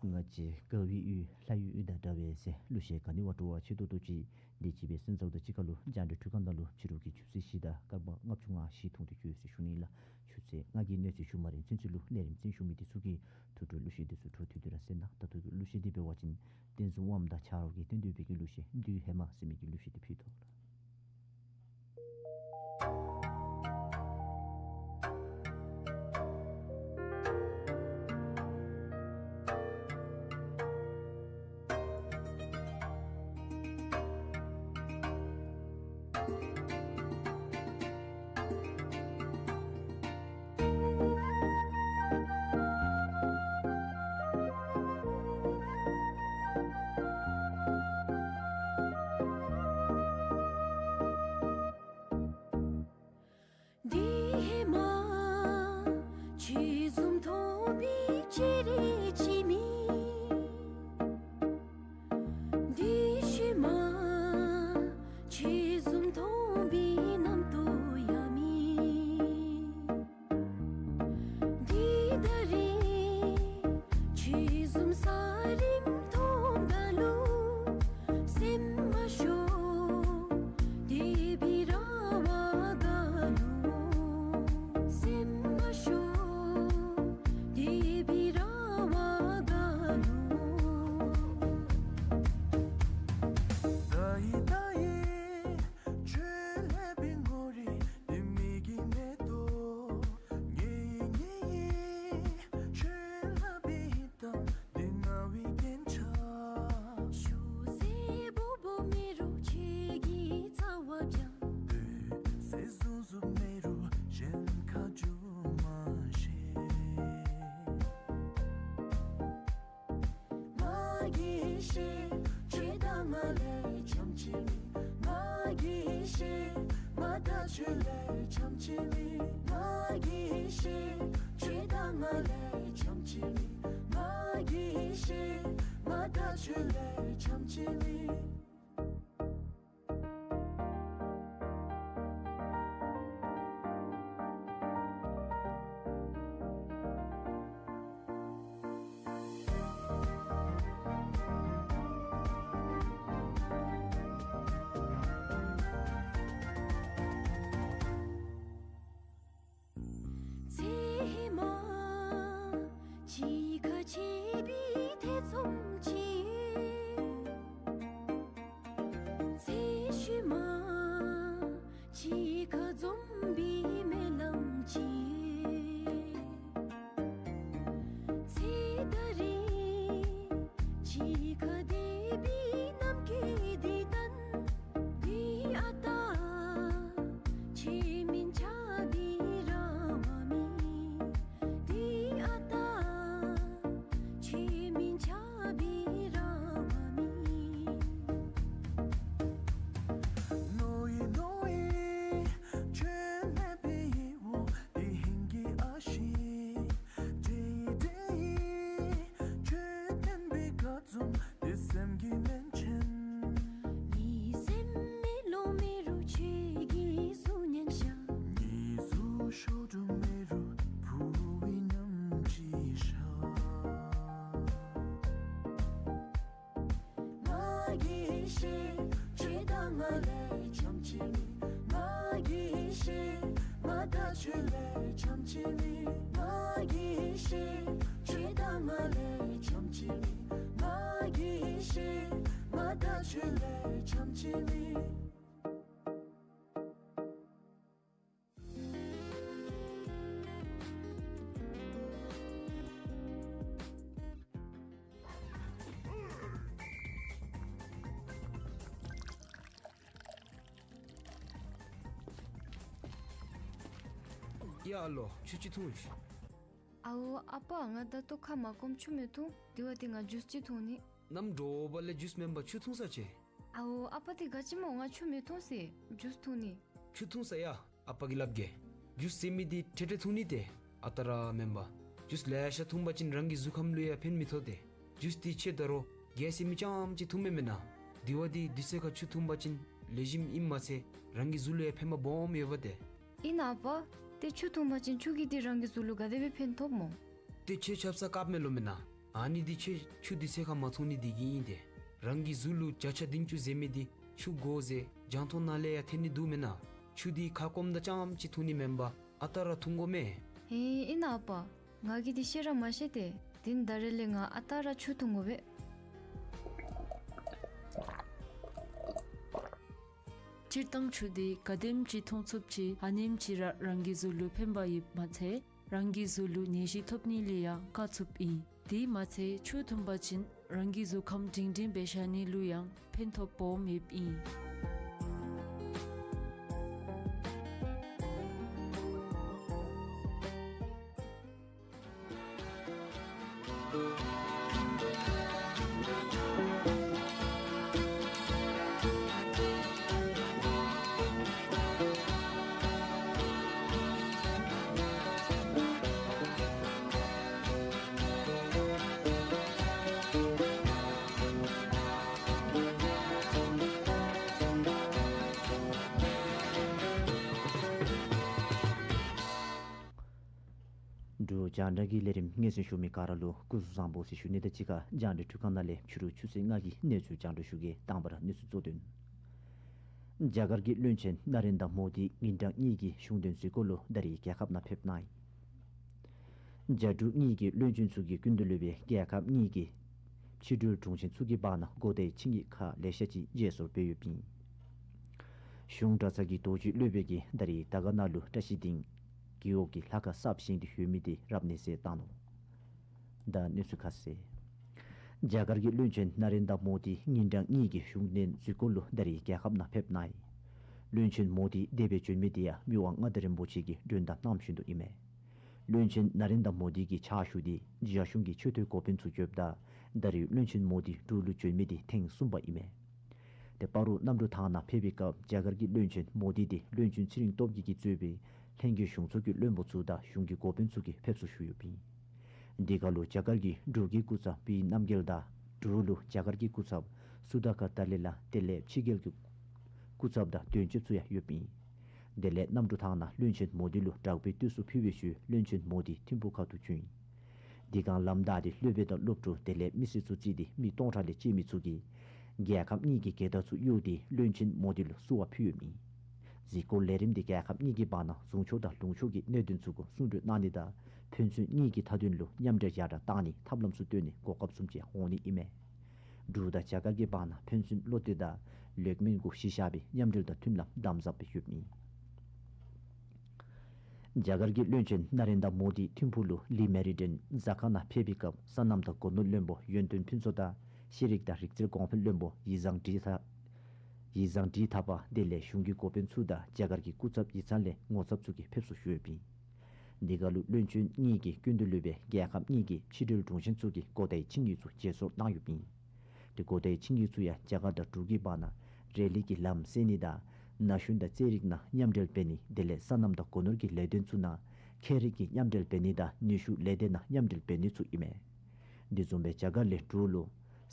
ང་བཅས་དགའ་བའི་ཡུལ་ལྷ་ཡུལ་དང་འདྲ་བས་ཟེར་གླུ་གཞས་ག་ནི་བ་སྤྲོ་བ་ཆེ་ཏོག་ཏོ་ཅིག་འདི་ཅིག་སྦེ་གསན་གནང་དོ། གཅིག་ཁར་ལུ་རྒྱང་བསྒྲགས་འཕྲུལ་ཁང་ནང་ལུ་ཕྱི་རུ་གི་ཆུ་ཚོད་བཞི་དང་སྐར་མ་ལྔ་བཅུ་ང་བཞི་ཐུང་དུ་འགྱོ་ཡི་ཟེར་ཞུ་ནི་ལགས། ཆུ་ཚོད་ལྔ་གི་གནས་ཚུལ་ཞུ་མ་རན་ཚུན་ཚོད་ལུ་ལས་རིམ་གསན་ཞུ་མི་འདི་ཚུ་གིས་ཐུགས་སྤྲོ་གླུ་གཞས་འདི་ཚུ་འཕྲོ་མཐུད་དེ་ར་གསན་གནང་། ད་ལྟོ་གི་གླུ་གཞས་འདི་འབད་བ་ཅིན་བསྟན་འཛིན་དབངམོ་དང་ཆ་རོགས་ཀྱིས་བཏོན་ཏེ་སྦེ་གི་གླུ་གཞས་འདུལ་ཧེ་མ་ཟེར་མི་གི་གླུ་གཞས་འདི་ཕུལ་དོ་ལགས། འདི་ཧེ་མ་ཁྱོད་བཟུམ་མཐོང་བའི་ཅི་རིག་ཅི་མིན། འདི་ཤུལ་མ་ཁྱོད་བཟུམ་མཐོང་བའི་ནམ་དུ་ཡང་མིན། འདི་ད་རིས་ཁྱོད་བཟུམ་ས་རིམ་མཐོང་ད་ལུ་སེམས་མ་ཤོར་དེ་སྦེ་ར་བ་དགའ་ནུག། སེམས་མ་ཤོར་དེ་སྦེ་ར་བ་དགའ་ནུག། ད་ཡི་ད་ཡི་ཁྱོད་ལྷག་པའི་ངོ་རིས་འདི་མི་གི་མེད་དོ། ངེའི་ངེའི་ཁྱོད་ལྷག་པའི་གཏམ་འདི་རྣ་བའི་རྒྱན་ཆ། ཞུ་ཟེར་སྦོམ་སྦོམ་མེད་རུང་ཁྱོད་ཀྱི་རྩ་བ་བྱ། འབོད་ཟེར་བཟུམ་བཟུམ་མེད་རུང་གཞན་ཁ་བསྒྱུར་མ་ཤེས། ང་གིས་ཤེས་ཁྱོད་དང་ང་ལས་འཇམ་ཅིག་མེད། ང་གིས་ཤེས་ང་དང་ཁྱོད་ལས་འཇམ་ཅིག་མེད། ང་གིས་ཤེས་ཁྱོད་དང་ང་ལས་འཇམ་ཅིག་མེད། ང་གིས་ཤེས་ང་དང་ཁྱོད་ལས་འཇམ་ཅིག་མེད། ཚེ་ཧེ་མ་གཅིག་ཁར་ཕྱད་པའི་ཐེ་ཚོམ་ཅིག། ཚེ་ཤུལ་མ་གཅིག་ཁར་འཛོམས་པའི་སྨོན་ལམ་ཅིག། ཚེ་ད་རིས་གཅིག་ཁར་བསྡད་པའི་ནམ་དཀྱིལ་འདི་དང་འདི་ཨ་རྟག་ཁྱོད་མེན་ཆ་འབད་ར་བ་མེད། འདི་ཨ་རྟག་ཁྱོད་མེན་ཆ་འབད་ར་བ་མེད། ནོ་ཡི་ནོ་ཡི་ཁྱོད་མེད་པའི་འོ་འདི་ཧིང་གི་ཨ་ཤི། དེ་ཡི་དེ་ཡི་ཁྱོད་མེད་པའི་དགའ་འཛུམ་འདི་སེམས་ཀྱི་སྨན་ཆེན། ངེའི་སེམས་མེ་ལོང་མེད་རུང་ཁྱོད་ཀྱི་གཟུགས་ཉན་ཤ། ངེའི་གཟུགས་ཤོར་དུ་མེད་རུང་བུ་བའི་ཉམས་ཅིག་ཤར། ང་གིས་ཤེས་ཁྱོད་དང་ང་ལས་འཇམ་ཅིག་མེད། ང་གིས་ཤེས་ང་དང་ཁྱོད་ལས་འཇམ་ཅིག་མེད། ང་གིས་ཤེས་ཁྱོད་དང་ང་ལས་འཇམ་ཅིག་མེད། ང་གིས་ཤེས་ང་དང་ཁྱོད་ལས་འཇམ་ཅིག་མེད། ཡ་ཨ་ལོ་ཆུ་ཅིག་འཐུང་ཤིག། ཨའོ་ཨ་པ་ང་ད་ལྟོ་ཁ་མ་སྐོམ་ཆུ་མི་འཐུང་། དེ་བ་དེ་ང་ཇུས་ཅིག་འཐུང་ནི། གནམ་དྲོ་པ་ལས་ཇུས་མེན་པར་ཆུ་འཐུང་ས་ཆེ། ཨའོ་ཨ་པ་འདི་ག་ཅི་སྨོ། ང་ཆུ་མི་འཐུང་ཟེར། ཇུས་འཐུང་ནི། ཆུ་འཐུང་ས་ཡ། ཨ་པ་གིས་སླབ་གེ། ཇུས་ཟེར་མི་འདི་ཁྲེ་ཁྲེ་འཐུང་ནི་ཏེ། ཨ་རྟག་ར་མེན་པར་ཇུས་ལེ་ཤ་འཐུང་པ་ཅིན་རང་གི་གཟུགས་ཁམས་ལུ་ཡང་ཕན་མི་ཐོགས་ཏེ། ཇུས་འདི་ཁྱོད་ད་རུང་གེ་ཟེར་མི་རྐྱངམ་ཅིག་འཐུང་མི་མེན་ན། དེ་བ་འདི་དུས་ཚོད་ཁར་ཆུ་འཐུང་པ་ཅིན་ལེགས་ཤོམ་ཨིནམ་མ་ཚད་རང་གི་གཟུགས་ལུ་ཡང་ཕན་པ་སྦོམ་ཡོདཔ་ཏེ། ཨིན་ན་ཨ་པ། ཏེ་ཆུ་འཐུང་པ་ཅིན་ཆུ་གིས་འདི་རང་གི་གཟུགས་ལུ་ག་དེ་སྦེ་ཕན་ཐོགསཔ་སྨོ། ཏེ་ཁྱོད་ཆབ་གསང་དཀརཔོ་མེན་ལོ་མེན་ན། ཨ་ནི་འདི་ཁྱོད་ཆུ་དུས་ཚོད་ཁར་མ་འཐུང་ནི་འདི་གིས་ཨིན་ཏེ། རང་གི་གཟུགས་ལུ་བརྒྱ་ཆ་བདུན་ཅུ་ཟེར་མི་འདི་ཆུ་དགོ་ཟེར་རྒྱང་མཐོང་ནང་ལས་ཡང་ཐོན་ནི་འདུག་མེན་ན། ཆུ་འདི་ཁ་སྐོམ་དང་རྐྱངམ་ཅིག་འཐུང་ནི་མེན་པར་ཨ་རྟག་ར་འཐུང་དགོ་མས། ཧེ་ཨིན་ན་ཨ་པ། ང་གིས་འདི་ཤེས་ར་མ་ཤེས་ཏེ། དེ་ནི་ད་རེས་ལས་ང་ཨ་རྟག་ར་ཆུ་འཐུང་དགོ་པས། སྤྱིར་བཏང་ཆུ་འདི་ག་དེམ་ཅིག་འཐུང་ཚུགསཔ་ཅིག་ཨ་ནེམ་ཅིག་ར་རང་གི་གཟུགས་ལུ་ཕན་པ་ཡོདཔ་མ་ཚད་རང་གི་གཟུགས་ལུ་ནད་གཞི་ཐོབ་ནི་ལས་ཡང་བཀག་ཚུགསཔ་ཨིན། དེ་མ་ཚད་ཆུ་འཐུང་པ་ཅིན་རང་གི་གཟུགས་ཁམས་སྒྲིང་སྒྲིང་སྦེ་བཞག་ནི་ལུ་ཡང་ཕན་ཐོགས་སྦོམ་ཡོདཔ་ཨིན། འབྲུག་རྒྱང་བསྒྲགས་ཀྱི་ལས་རིམ་སྙན་སེང་ཞུ་མི་ག་ར་ལུ་སྐུ་གཟུགས་བཟང་པོ་ཟེར་ཞུ་ནི་དང་གཅིག་ཁར་རྒྱང་བསྒྲགས་འཕྲུལ་ཁང་ནང་ལས་ཕྱི་རུ་ཆུ་ཚོད་ལྔ་གི་གནས་ཚུལ་རྒྱང་བསྒྲགས་ཞུ་གེ། དང་པ་ར་གནས་ཚུལ་གཙོ་དོན། རྒྱ་གར་གྱི་བློན་ཆེན་ནཱ་རེན་དྲ་མོ་དི་ཉིན་གྲངས་གཉིས་ཀྱི་གཞུང་འབྲེལ་གཟིགས་སྐོར་ལུ་ད་རིས་རྒྱལ་ཁབ་ནང་ཕེབས་གནང་ཡི། རྒྱ་འབྲུག་གཉིས་ཀྱི་བློན་ཆེན་ཚུ་གི་སྐུ་མདུན་ལུ་སྦེ་རྒྱལ་ཁབ་གཉིས་ཀྱི་ཕྱི་འབྲེལ་དྲུང་ཆེན་ཚུ་གི་བར་ན་གོ་བརྡའི་ཆིངས་ཡིག་ཁག་ལེ་ཤ་ཅིག་བརྗེ་སོར་འབད་ཡོདཔ་ཨིན། གཞུང་གྲྭ་ཚང་གི་རྡོ་རྗེ་སློབ་དཔོན་གྱིས་ད་རིས་དར་དཀར་ན་ལུ་བཀྲ་ཤིས་སྡིངས་རྒེད་འོག་གི་ལྷ་ཁང་གསརཔ་བཞེངས་ཏེ་ཡོད་མི་དེ་རབ་གནས་མཛད་གནང་ནུག། ད་གནས་ཚུལ་ཁ་གསལ། རྒྱ་གར་གྱི་བློན་ཆེན་ནཱ་རེན་དྲ་མོ་དི་ཉིན་གྲངས་གཉིས་ཀྱི་གཞུང་འབྲེལ་གཟིགས་སྐོར་ལུ་ད་རིས་རྒྱལ་ཁབ་ནང་ཕེབས་གནང་ཡི། བློན་ཆེན་མོ་དི་འདི་སྦེ་བྱོན་མི་དེ་ཡང་མི་དབང་མངའ་བདག་རིན་པོ་ཆེ་གི་མགྲོན་བརྡ་གནངམ་བཞིན་དུ་ཨིན་མས། བློན་ཆེན་ནཱ་རེན་དྲ་མོ་དི་གི་ཕྱག་ཞུ་སྟེ་རྒྱ་གཞུང་གི་ཆེ་མཐོའི་འགོ་དཔོན་ཚུ་བསྐྱོདཔ་ད་ད་རིས་བློན་ཆེན་མོ་དི་འབྲུག་ལུ་བྱོན་མི་དེ་ཐེངས་གསུམ་པ་ཨིན་མས། དེ་སྤ་རོ་གནམ་གྲུ་ཐང་ནང་ཕེབས་པའི་སྐབས་རྒྱ་གར་གྱི་བློན་ཆེན་མོ་དི་དེ་བློན་ཆེན་ཚེ་རིང་སྟོབས་རྒྱས་ཀྱིས་གཙོས་པའི་ལྷན་རྒྱས་གཞུང་ཚོགས་ཀྱི་བློན་པོ་ཚུ་དང་གཞུང་གི་འགོ་དཔོན་ཚུ་གིས་ཕེབས་བསུ་ཞུ་ཡོདཔ་ཨིན། དེ་ཁར་ལུ་རྒྱ་གར་གྱི་འབྲུག་གི་སྐུ་ཚབ་བི་རྣམ་རྒྱལ་དང་འབྲུག་ལུ་རྒྱ་གར་གྱི་སྐུ་ཚབ་སུ་དྷ་ཀར་ཏ་ལི་ལ་དེ་ལས་ཕྱི་རྒྱལ་གྱི་སྐུ་ཚབ་དང་དོན་གཅོད་ཚུ་ཡང་ཡོདཔ་ཨིན། དེ་ལས་གནམ་གྲུ་ཐང་ནང་བློན་ཆེན་མོ་དི་ལུ་དྲག་པོའི་བསྟོད་གསོལ་ཕུལ་བའི་ཤུལ་བློན་ཆེན་མོ་དི་ཐིམ་ཕུག་ཁ་ཐུག་བྱོན་ཡི། དེ་སྒང་ལམ་བདའ་སྟེ་སློབ་དཔོན་དང་སློབ་ཕྲུག་དེ་ལས་མི་སེར་ཚུ་བརྩིས་ཏེ་མི་སྟོང་ཕྲག་ལས་བཅད་མི་ཚུ་གིས་རྒྱལ་ཁབ་གཉིས་ཀྱི་རྒྱལ་དར་ཚུ་གཡོགས་ཏེ་བློན་ཆེན་མོ་དི་ལུ་བསུ་བ་ཕུལ་ཡོདཔ་ཨིན། གཟིགས་སྐོར་ལས་རིམ་དེ་རྒྱལ་ཁབ་གཉིས་ཀྱི་བར་ན་ཟུང་ཕྱོགས་དང་ལུང་ཕྱོགས་ཀྱི་གནད་དོན་ཚུ་གུ་གསུང་གྲོས་གནང་ནི་དང་ཕན་ཚུན་གཉིས་ཀྱི་མཐའ་དོན་ལུ་མཉམ་འབྲེལ་ཡར་དྲག་གཏང་ནིའི་ཐབས་ལམ་ཚུ་བཏོན་ནི་གོ་སྐབས་བཟུམ་ཅིག་འོང་ནི་ཨིན་མས། འབྲུག་དང་རྒྱ་གར་གྱི་བར་ན་ཕན་ཚུན་བློ་གཏད་དང་ལེགས་སྨོན་གུ་གཞི་བཞག་སྦེ་མཉམ་འབྲེལ་དང་མཐུན་ལམ་དམ་ཟབ་སྦེ་ཡོདཔ་ཨིན། རྒྱ་གར་གྱི་བློན་ཆེན་ནཱ་རེན་དྲ་མོ་དི་ཐིམ་ཕུག་ལུ་ལི་མེ་རི་ཌེན་ཛ་ཁ་ནང་ཕེབས་པའི་སྐབས་སོ་ནམ་དང་སྒོ་ནོར་བློན་པོ་ཡོན་ཏན་ཕུན་ཚོགས་དང་ཤེས་རིག་དང་རིག་རྩལ་གོང་འཕེལ་བློན་པོ་ཡིག་བཟང་བཀྲིས་ཐ་ཡིག་བཟང་བཀྲིས་ཐ་པ་དེ་ལས་གཞུང་གི་འགོ་དཔོན་ཚུ་དང་རྒྱ་གར་གྱི་སྐུ་ཚབ་ཡིག་ཚང་ལས་ངོ་ཚབ་ཚུ་གིས་ཕེབས་བསུ་ཞུ་ཡོདཔ་ཨིན། དེ་ཁར་ལུ་བློན་ཆེན་གཉིས་ཀྱི་སྐུ་མདུན་ལུ་སྦེ་རྒྱལ་ཁབ་གཉིས་ཀྱི་ཕྱི་འབྲེལ་དྲུང་ཆེན་ཚུ་གིས་གོ་བརྡའི་ཆིངས་ཡིག་ཚུ་བརྗེ་སོར་གནང་ཡོདཔ་ཨིན། དེ་གོ་བརྡའི་ཆིངས་ཡིག་ཚུ་ཡང་རྒྱ་གར་དང་འབྲུག་གི་བར་ན་རེ་ལི་གི་ལམ་བསལ་ནི་དང་ན་གཞོན་དང་རྩེད་རིགས་ནང་མཉམ་འབྲེལ་འབད་ནི་དེ་ལས་སོ་ནམ་དང་སྒོ་ནོར་གྱི་ལས་དོན་ཚུ་ནང་ཁྱད་རིག་གི་མཉམ་འབྲེལ་འབད་ནི་དང་ནུས་ཤུགས་ལས་སྡེ་ནང་མཉམ་འབྲེལ་འབད་ནི་ཚུ་ཨིན་མས། དེ་བཟུམ་སྦེ་རྒྱ་གར་ལས་འབྲུག་ལུ་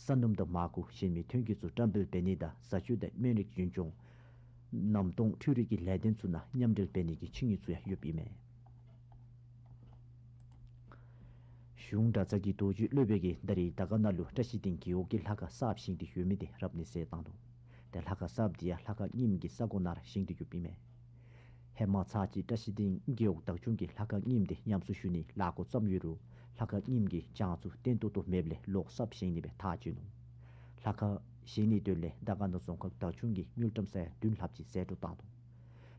སོ་ནམ་དང་མར་ཁུ་གཞན་མི་ཐོན་སྐྱེད་ཚུ་བཀྲམ་སྤེལ་འབད་ནི་དང་བཟའ་སྤྱོད་དང་སྨན་རིགས་རྒྱུན་སྐྱོང་གནམ་སྟོང་འཕྲུལ་རིག་གི་ལས་དོན་ཚུ་ནང་མཉམ་འབྲེལ་འབད་ནི་གི་ཆིངས་ཡིག་ཚུ་ཡང་ཡོདཔ་ཨིན་མས། གཞུང་གྲྭ་ཚང་གི་རྡོ་རྗེ་སློབ་དཔོན་གྱིས་ད་རིས་དར་དཀར་ན་ལུ་བཀྲ་ཤིས་སྡིངས་རྒེད་འོག་གི་ལྷ་ཁང་གསརཔ་བཞེངས་ཏེ་ཡོད་མི་དེ་རབ་གནས་མཛད་གནང་ནུག། དེ་ལྷ་ཁང་གསརཔ་དེ་ཡང་ལྷ་ཁང་རྙིངམ་གི་ས་གོ་ནང་ར་བཞེངས་ཏེ་ཡོདཔ་ཨིན་མས། ཧེ་མ་ཚར་གཅིག་བཀྲ་ཤིས་སྡིངས་རྒེད་འོག་བདག་སྐྱོང་གིས་ལྷ་ཁང་རྙིངམ་དེ་ཉམས་གསོ་ཞུ་ནི་ལས་འགོ་བརྩམས་ཡོད་རུང་ལྷ་ཁང་རྙིངམ་གི་བྱང་ཚུ་བརྟན་ཏོག་ཏོ་མེདཔ་ལས་ལོག་གསརཔ་བཞེངས་ནི་སྦེ་ཐག་བཅད་ནུག། ལྷ་ཁང་བཞེངས་ནིའི་དོན་ལས་དར་དཀར་ན་རྫོང་ཁག་བདག་སྐྱོང་གིས་དངུལ་ཀྲམ་ས་ཡ་བདུན་ལྷགཔ་ཅིག་ཟད་འགྲོ་བཏང་ནུག།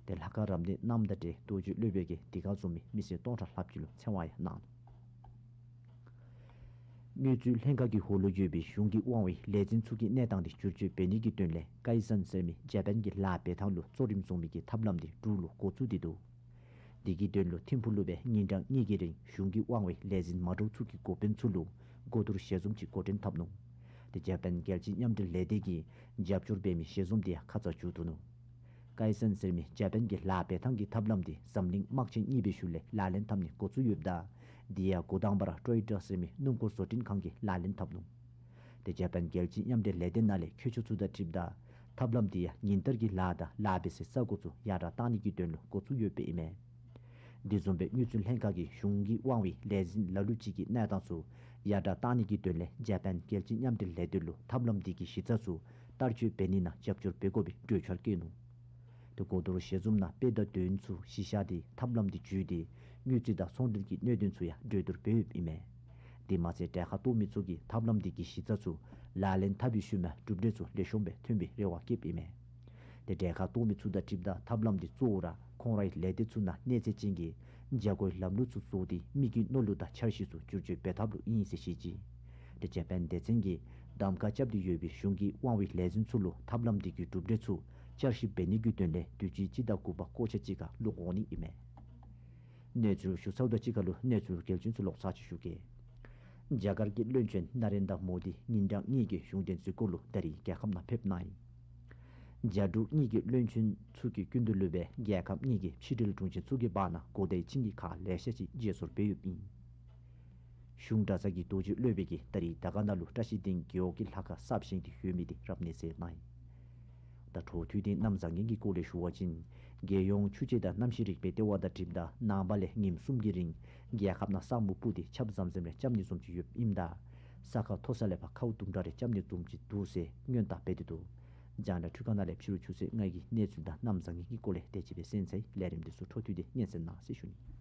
དེ་ལྷ་ཁང་རབ་གནས་གནངམ་དང་འབྲེལ་རྡོ་རྗེ་སློབ་དཔོན་གྱིས་དེ་ཁར་འཛོམས་མི་མི་སེར་སྟོང་ཕྲག་ལྷགཔ་ཅིག་ལུ་ཚེ་དབང་ཡང་གནང་ནུག། དངུལ་རྩིས་ལྷན་ཁག་གི་འོག་ལུ་ཡོད་པའི་གཞུང་གི་དབང་བའི་ལས་འཛིན་ཚུ་གི་གནས་སྟངས་དེ་བསྒྱུར་བཅོས་འབད་ནི་གི་དོན་ལས་ཀའི་ཛན་ཟེར་མི་ཇ་པཱན་གྱི་ལཱ་འབད་ཐངས་ལུ་གཙོ་རིམ་བཟུང་མི་གི་ཐབས་ལམ་དེ་འབྲུག་ལུ་འགོ་བཙུགས་ཏེ་འདུག། དེ་གི་དོན་ལུ་ཐིམ་ཕུག་ལུ་སྦེ་ཉིན་གྲངས་གཉིས་ཀྱི་རིང་གཞུང་གི་དབང་བའི་ལས་འཛིན་མ་འདྲཝ་ཚུ་གི་འགོ་དཔོན་ཚུ་ལུ་གོ་བསྡུར་ཞལ་འཛོམས་ཅིག་འགོ་འདྲེན་འཐབ་ནུག། ཏེ་ཇ་པཱན་རྒྱལ་སྤྱིའི་མཉམ་འབྲེལ་ལས་སྡེ་གིས་རྒྱབ་སྐྱོར་འབད་མི་ཞལ་འཛོམས་དེ་ཡང་ཁ་ཙ་མཇུག་བསྡུ་ནུག། ཀའི་སན་ཟེར་མི་ཇ་པཱན་གྱི་ལཱ་འབད་ཐངས་ཀྱི་ཐབས་ལམ་དེ་འཛམ་གླིང་དམག་ཆེན་གཉིས་པའི་ཤུལ་ལས་ལག་ལེན་འཐབ་ནི་འགོ་བཙུགས་ཡོདཔ་ད། དེ་ཡང་འགོ་དང་པ་ར་ཀྲོའི་ཊ་ཟེར་མི་སྣུམ་འཁོར་བཟོ་སྐྲུན་ཁང་གིས་ལག་ལེན་འཐབ་ནུག། ཏེ་ཇ་པཱན་རྒྱལ་སྤྱིའི་མཉམ་འབྲེལ་ལས་སྡེ་ནང་ལས་མཁས་མཆོག་ཚུ་དང་འཁྲིལཝ་ད་ཐབས་ལམ་དེ་ཡང་ཉིན་ལྟར་གྱི་ལཱ་དང་ལཱ་འབད་སའི་ས་གོ་ཚུ་ཡར་དྲག་གཏང་ནི་གི་དོན་ལུ་འགོ་བཙུགས་ཡོདཔ་ཨིན་མས། དེ་བཟུམ་སྦེ་དངུལ་རྩིས་ལྷན་ཁག་གིས་གཞུང་གི་དབང་བའི་ལས་འཛིན་ལ་ལུ་ཅིག་གི་གནས་སྟངས་ཚུ་ཡར་དྲག་གཏང་ནི་གི་དོན་ལས་ཇ་པཱན་རྒྱལ་སྤྱིའི་མཉམ་འབྲེལ་ལས་སྡེ་ལུ་ཐབས་ལམ་དེ་གི་གཞི་རྩ་ཚུ་བསྟར་སྤྱོད་འབད་ནི་ནང་རྒྱབ་སྐྱོར་འབད་དགོ་པའི་གྲོས་འཆར་བཀོད་ནུག། ཏེ་འགོ་ཐོག་ཞལ་འཛོམས་ནང་དཔེ་དང་དོན་ཚུ་གཞི་བཞག་སྟེ་ཐབས་ལམ་དེ་བརྒྱུད་དེ་དངུལ་རྩིས་དང་ཚོང་འབྲེལ་གྱི་གནད་དོན་ཚུ་ཡང་གྲོས་བསྡུར་འབད་ཡོདཔ་ཨིན་མས། དེ་མ་ཚད་གྲལ་ཁར་གཏོགས་མི་ཚུ་གིས་ཐབས་ལམ་དེ་གི་གཞི་རྩ་ཚུ་ལག་ལེན་འཐབ་པའི་ཤུལ་མ་གྲུབ་འབྲས་ཚུ་ལེགས་ཤོམ་སྦེ་ཐོན་པའི་རེ་བ་བསྐྱེདཔ་ཨིན་མས། ཏེ་གྲལ་ཁར་གཏོགས་མི་ཚུ་དང་འཁྲིལཝ་ད་ཐབས་ལམ་དེ་གཙོ་བོ་ར་ཁོང་རའི་ལས་སྡེ་ཚུ་ནང་གནས་ཚད་ཅན་གྱི་བྱ་སྒོའི་ལམ་ལུགས་ཚུ་བཟོ་སྟེ་མི་རྒྱུའི་མནོ་ལུགས་དང་འཆར་གཞི་ཚུ་བསྒྱུར་བཅོས་འབད་ཐབས་ལུ་ཨིན་ཟེར་བཤད་ཅི། ཏེ་ཇ་པཱན་སྡེ་ཚན་གྱིས་གདམ་ཁ་རྐྱབ་སྟེ་ཡོད་པའི་གཞུང་གི་དབང་བའི་ལས་འཛིན་ཚུ་ལུ་ཐབས་ལམ་དེ་གི་གྲུབ་འབྲས་ཚུ་འཆར་གཞི་འབད་ནི་གི་དོན་ལས་དུས་ཅི་སྤྱི་ཟླ་དགུ་པ་སྐོར་ཆ་གཅིག་ཁར་ལོག་འོང་ནི་ཨིན་མས། གནས་ཚུལ་ཞུ་ཚརཝ་དང་གཅིག་ཁར་ལུ་གནས་ཚུལ་གལ་ཆེན་ཚུ་ལོག་ཚར་ཅིག་ཞུ་གེ། རྒྱ་གར་གྱི་བློན་ཆེན་ནཱ་རེནྡྲ་མོ་དི་ཉིན་གྲངས་གཉིས་ཀྱི་གཞུང་འབྲེལ་འཛུལ་སྐོར་ལུ་ད་རིས་རྒྱལ་ཁབ་ནང་ཕེབས་གནང་ཡི། རྒྱ་འབྲུག་གཉིས་ཀྱི་བློན་ཆེན་ཚུ་གི་སྐུ་མདུན་ལུ་སྦེ་རྒྱལ་ཁབ་གཉིས་ཀྱི་ཕྱི་འབྲེལ་དྲུང་ཆེན་ཚུ་གི་བར་ན་གོ་བརྡའི་བྱིངས་ཀྱི་ཁག་ལེ་ཤ་ཅིག་བརྗེ་སོར་འབད་ཡོདཔ་ཨིན། གཞུང་གྲྭ་ཚང་གི་རྡོ་རྗེ་སློབ་དཔོན་གྱིས་ད་རིས་དར་དཀར་ན་ལུ་བཀྲ་ཤིས་སྡིངས་རྒེད་འོག་གི་ལྷ་ཁང་གསར་བཞེངས་ཏེ་ཡོད་མི་དེ་རབ་གནས་མཛད་གནང་ཡི། ད་འཕྲོ་མཐུད་དེ་གནམ་བཟང་ངན་གྱི་སྐོར་ལས་ཞུ་བ་ཅིན་རྒྱལ་ཡོངས་ཆུ་དཔྱད་དང་གནམ་གཤིས་རིག་པའི་ལྟེ་བ་དང་འཁྲིལཝ་ད་ནངས་པ་ལས་ཉིནམ་གསུམ་གྱི་རིང་རྒྱལ་ཁབ་ནང་ས་སྨུག་སྤུབས་ཏེ་ཆརཔ་ཟམ་ཟིམ་རེ་རྐྱབ་ནི་བཟུམ་ཅིག་ཡོདཔ་ཨིནམ་ད་ས་ཁ་མཐོ་ས་ལས་ཕར་ཁཝ་དུམ་གྲ་རེ་རྐྱབ་ནི་བཟུམ་ཅིག་འདུག་ཟེར་སྔོན་བརྡ་འབད་དེ་འདུག། རྒྱང་བསྒྲགས་འཕྲུལ་ཁང་ནང་ལས་ཕྱི་རུ་ཆུ་ཚོད་ལྔ་གི་གནས་ཚུལ་དང་གནམ་བཟང་ངན་གྱི་སྐོར་ལས་དེ་ཅིག་སྦེ་གསན་ཚར་ཡི། ལས་རིམ་འདི་ཚུ་འཕྲོ་མཐུད་དེ་སྙན་གསན་གནང་ཟེར་ཞུ་ནི།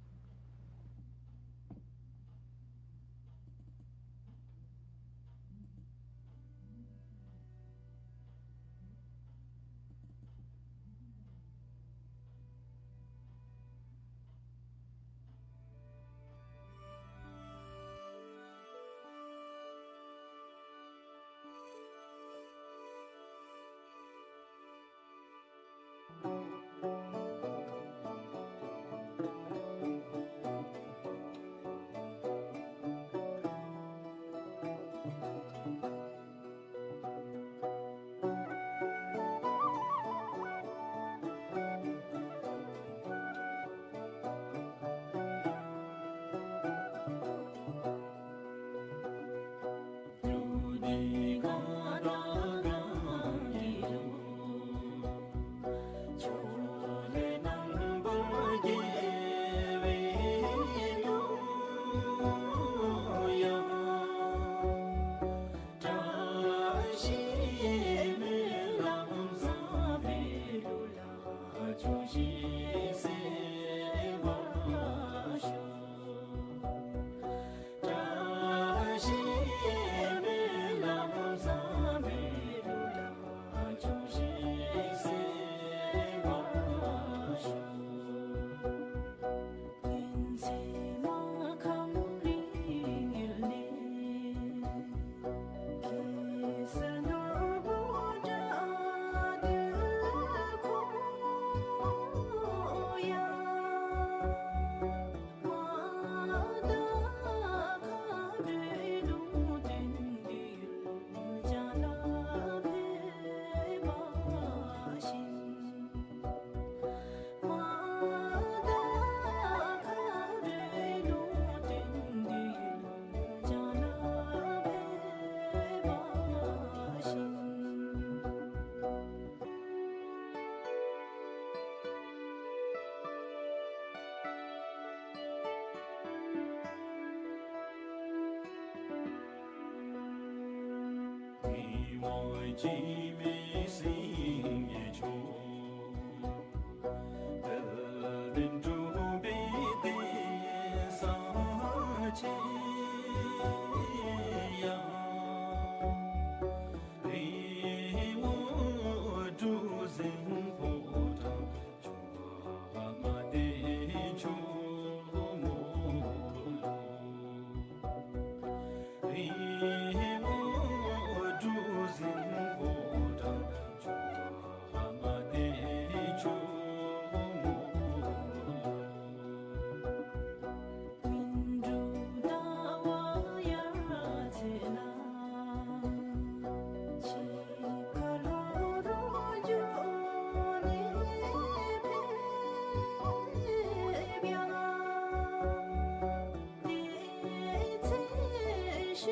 མ་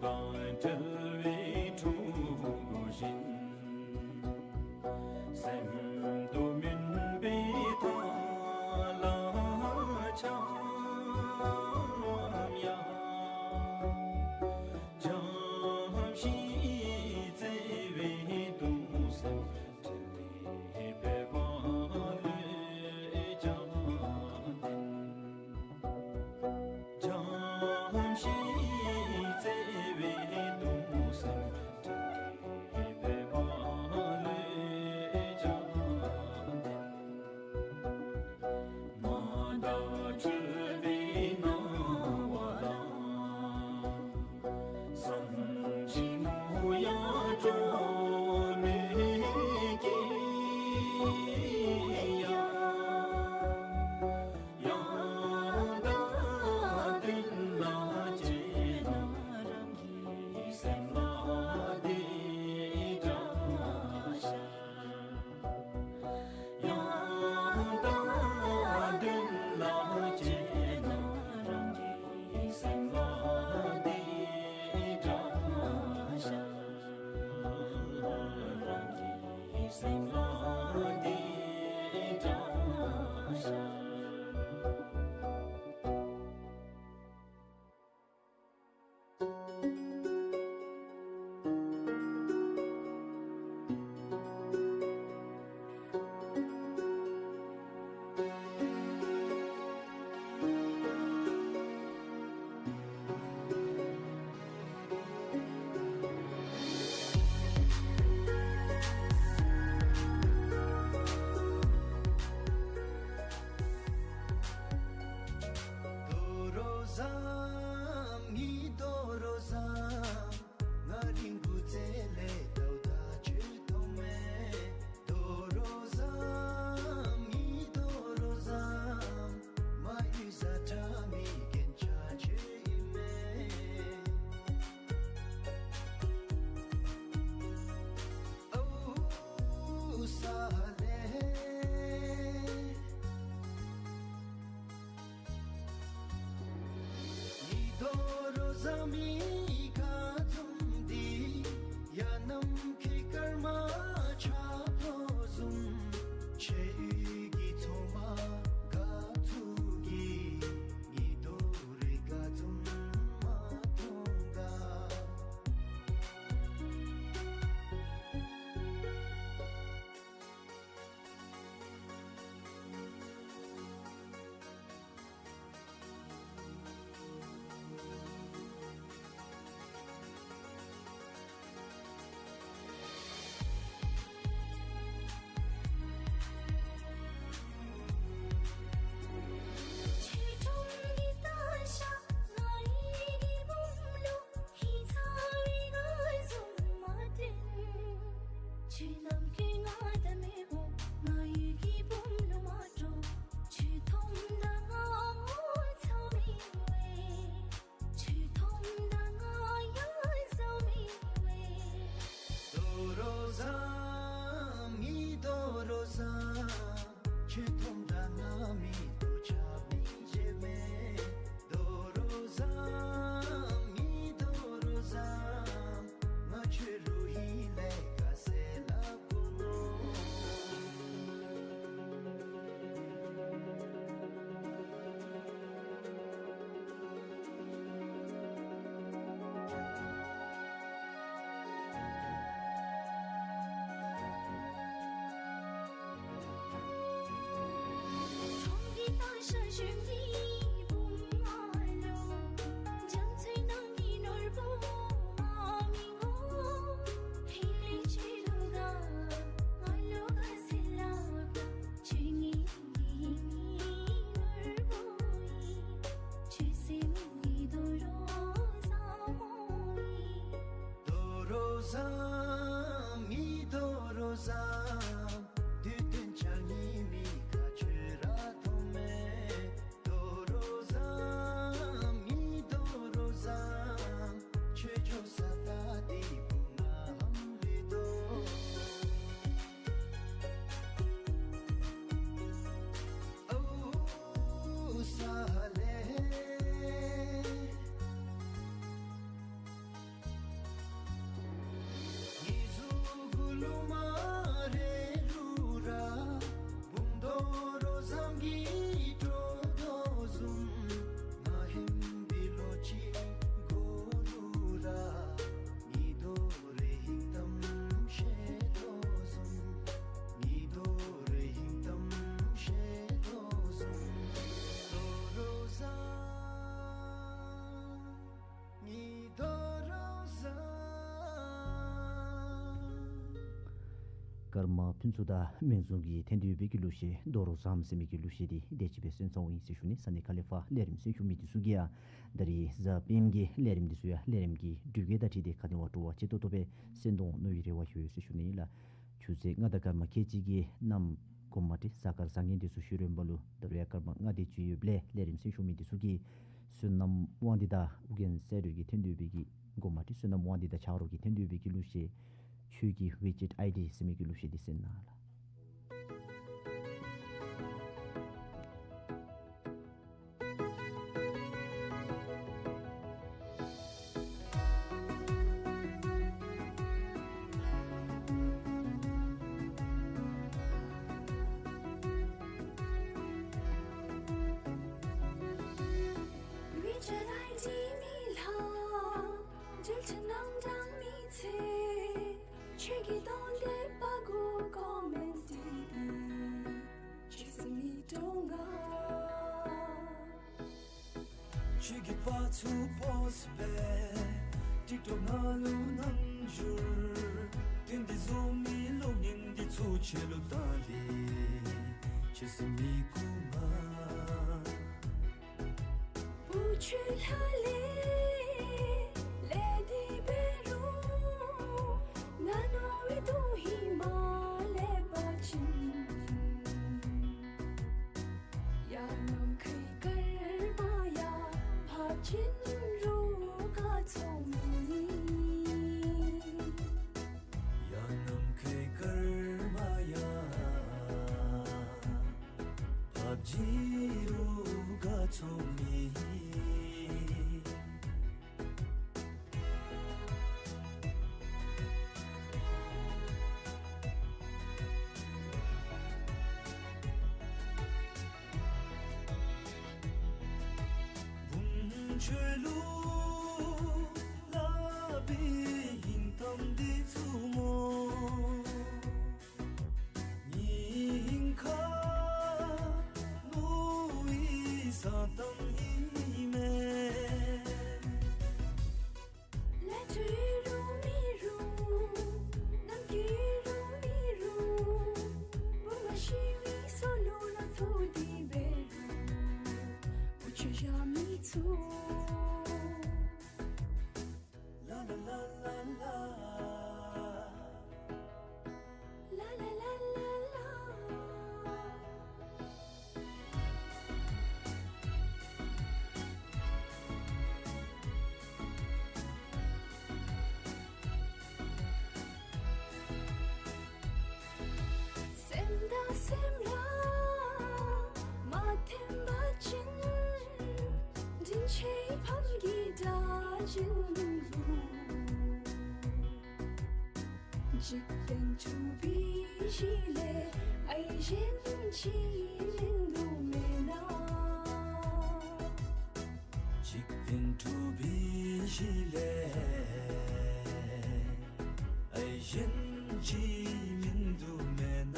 དང་བྲལ་བའི་ཕྲུ་གུ་བཞིན། སེམས་དུ་མུན་པའི་མཐའ་ལ་འཁྱམས་ཡང་། འཇམ་ཞིང་བརྩེ་བའི་གདུང་སེམས། འབྲལ་མེད་པདྨ་ལུས་ཀྱང་ལྡན། འཇམ་ཞིང་བརྩེ་བའི་གདུང་སེམས། འབྲལ་མེད་པདྨ་ལུས་ཀྱང་ལྡན། མ་དང་བྲལ་བའི་སྣང་བ་ལ། བསམ་གྱི་མོ་ཡང་སྤྲོ་མེད་ཀྱི་ཡང་། ཡང་དག་དོན་ལ་སྤྱད་ན་རང་གི་སེམས་ལ་དེ་དྲག་ཤར། ཡང་དག་དོན་ལ་སྤྱད་ན་རང་གི་སེམས་ལ་དེ་དྲག་ཤར། རང་གི་སེམས་ལ་དེ་དྲག་ཤར། དོ་རུང་བཟང་མི་དོ་རུང་བཟང་། ང་རིང་པོ་ཚེ་ལས་དའུ་ད་ཆོས་ཐོག་མེད། དོ་རུང་བཟང་མི་དོ་རུང་བཟང་། མ་ཡུལ་ས་ཁྲ་མི་རྒན་ཆ་ཆོས་ཨིན་མེད། ཨའུ་ས་ལེ། ཉི་དོ་རུང་བཟང་མི་ཁ་འཛུམ་འདི། ཡ་ནམ་ཁའི་སྐར་མ་ཆ་ལོ་བཟུམ། ཆེ་ཡུལ་གྱི་མཚོ་མ་དགའ་ཚུགས་ཀྱི། ཉི་དོ་རུང་ཁ་འཛུམ་མ་མཐོང་ག། ཀརྨ་ཕུན་ཚོགས་དང་སྨན་བཙུན་གྱི་དོན་དུ་ཡོད་པའི་གི་གླུ་གཞས་རྡོ་རོག་ཟམ་ཟེར་མི་གི་གླུ་གཞས་འདི་དེ་ཅིག་སྦེ་གསན་ཚརཝ་ཨིན་ཟེར་ཞུ་ནི། ས་གནས་ཁ་ལས་ཕར་ལས་རིམ་གསན་ཞུ་མི་འདི་ཚུ་གིས་ཡང་ད་རིས་གཟའ་སྤེནམ་གྱི་ལས་རིམ་འདི་ཚུ་ཡང་ལས་རིམ་གྱི་འགྲུལ་བསྐྱོད་དང་འཁྲིལ་ཏེ་ག་དེ་སྦེ་འགྲོ་བ་ཅིག་ཏོག་ཏོ་སྦེ་གསན་དོ་མནོ་བའི་རེ་བ་ཡོད་ཟེར་ཞུ་ནི་ལགས། ཆུ་ཚོད་ལྔ་དང་སྐར་མ་ཁལ་གཅིག་གི་ནང་མགོ་མ་ཏེ་གཟའ་སྐར་བཟང་ངན་འདི་ཚུ་ཞུ་རན་པ་ལུ་ད་རུང་ཡང་སྐར་མ་ལྔ་དེ་ཅིག་ཡོདཔ་ལས་ལས་རིམ་གསན་ཞུ་མི་འདི་ཚུ་གིས་བསོད་ནམས་དབང་འདུས་དང་ཨོ་རྒྱན་གསལ་སྒྲོན་གྱི་དོན་དུ་ཡོད་པའི་གི་མགོ་མ་ཏེ་བསོད་ནམས་དབང་འདུས་དང་ཆ་རོགས་ཀྱི་དོན་དུ་ཡོད་པའི་གི་གླུ་གཞས་ཆོས་ཀྱི་ཝི་ཅེཊ་ཨའི་ཌི་ཟེར་མི་གི་གླུ་གཞས་འདི་གསན་གནང་ལགས། ཝི་ཅེཊ་ཨའི་ཌི་མེད་ལགས། འབྲེལ་ཚད་གནང་དྲང་མི་ཚེ། ཁྱོད་ཀྱི་དོན་དེ་པ་གུ་ཀོ་མེནཊ་འདི་གིས་ཁྱོད་སེམས་ནི་དྲོ་ང་། ཁྱོད་ཀྱི་པར་ཚུ་པོསཊ་སྦེ་ཊིཀ་ཊོཀ་ནང་ལུ་གནང་བཞུགས། དོན་འདི་བཟོ་མི་གློག་བརྙན་འདི་ཚུ་ཁྱོད་ལུ་བཏང་སྟེ་ཁྱོད་སེམས་ནི་དགའ་ང་། བུ་ཁྱོད་ལྷ་ལས་ལས་འདི་འབད་རུང་ང་མནོ་བའི་དོན་ཧེ་མ་ལས་པ་ཅིན། ཡར་ནམ་མཁའི་སྐར་མ་ཡང་འཕགས་སྦྱིན་རུ་དགའ་ཚོར་མི། ཡར་ནམ་མཁའི་སྐར་མ་ཡང་འཕགས་སྦྱིན་རུ་དགའ་ཚོར་མི། བུམོ་ཁྱོད་ལུ་སླབ་པའི་ཧིང་གཏམ་འདི་ཚུ་སྨོ། སྙིང་ཁར་མནོ་བའི་ས་གཏམ་ཨིན་མས། ལས་འཕྲོ་ཡོད་རུང་མེད་རུང་ནམ་འགྱུར་ཡོད་རུང་མེད་རུང་བུ་ང་ཤི་བའི་སྲོག་ལུ་ར་ཐུག་སྟེ་འབད་རུང་བུ་ཁྱོད་བཞག་མི་ཚུགས། ལ་ལ་ལ་ལ་ལ། ལ་ལ་ལ་ལ་ལ། སེམས་དང་སེམས་ར་མ་མཐུན་པ་ཅིན། དྲིན་ཆེ་ཕམ་གྱི་དགྲ་བཅོམ་ལུ། འཇིག་རྟེན་དྲུག་པའི་གཞི་ལས་ཨའི་གཞན་ཅིག་མིན་འདུག་མེན་ན། འཇིག་རྟེན་དྲུག་པའི་གཞི་ལས་ཨའི་གཞན་ཅིག་མིན་འདུག་མེན་ན།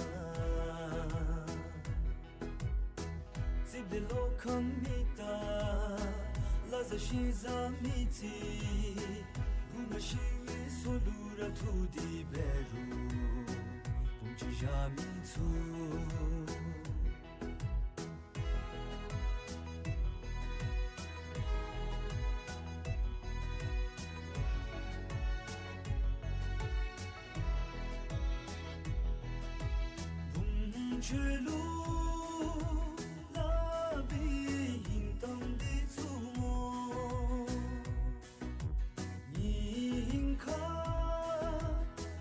རྩིགཔ་འདི་ལོག་ཁམས་མི་རྟ། ལ་བཟའ་ཤིང་བཟའ་མི་རྩི། བུ་ང་ཤི་བའི་སྲོག་ལུ་ར་ཐུག་སྟེ་འབད་རུང་བུམོ་ཁྱོད་བཞག་མི་ཚུགས། བུམོ་ཁྱོད་ལུ་སླབ་པའི་ཧིང་གཏམ་འདི་ཚུ་སྨོ། སྙིང་ཁར་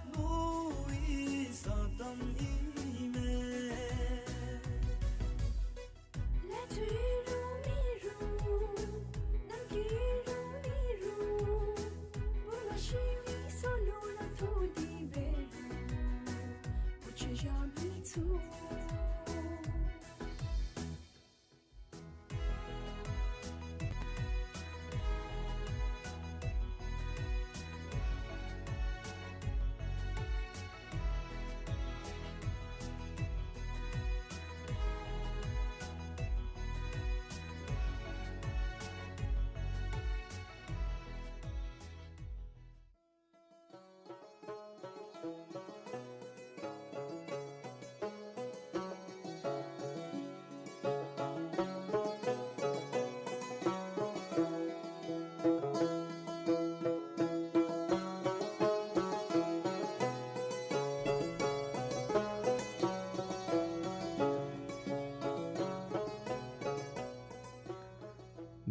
མནོ་བའི་ས་གཏམ་ཨིན་མས། ལས་འཕྲོ་ཡོད་རུང་མེད་རུང་ནམ་འགྱུར་ཡོད་རུང་མེད་རུང་བུ་ང་ཤི་བའི་སྲོག་ལུ་ར་ཐུག་སྟེ་འབད་རུང་བུ་ཁྱོད་བཞག་མི་ཚུགས།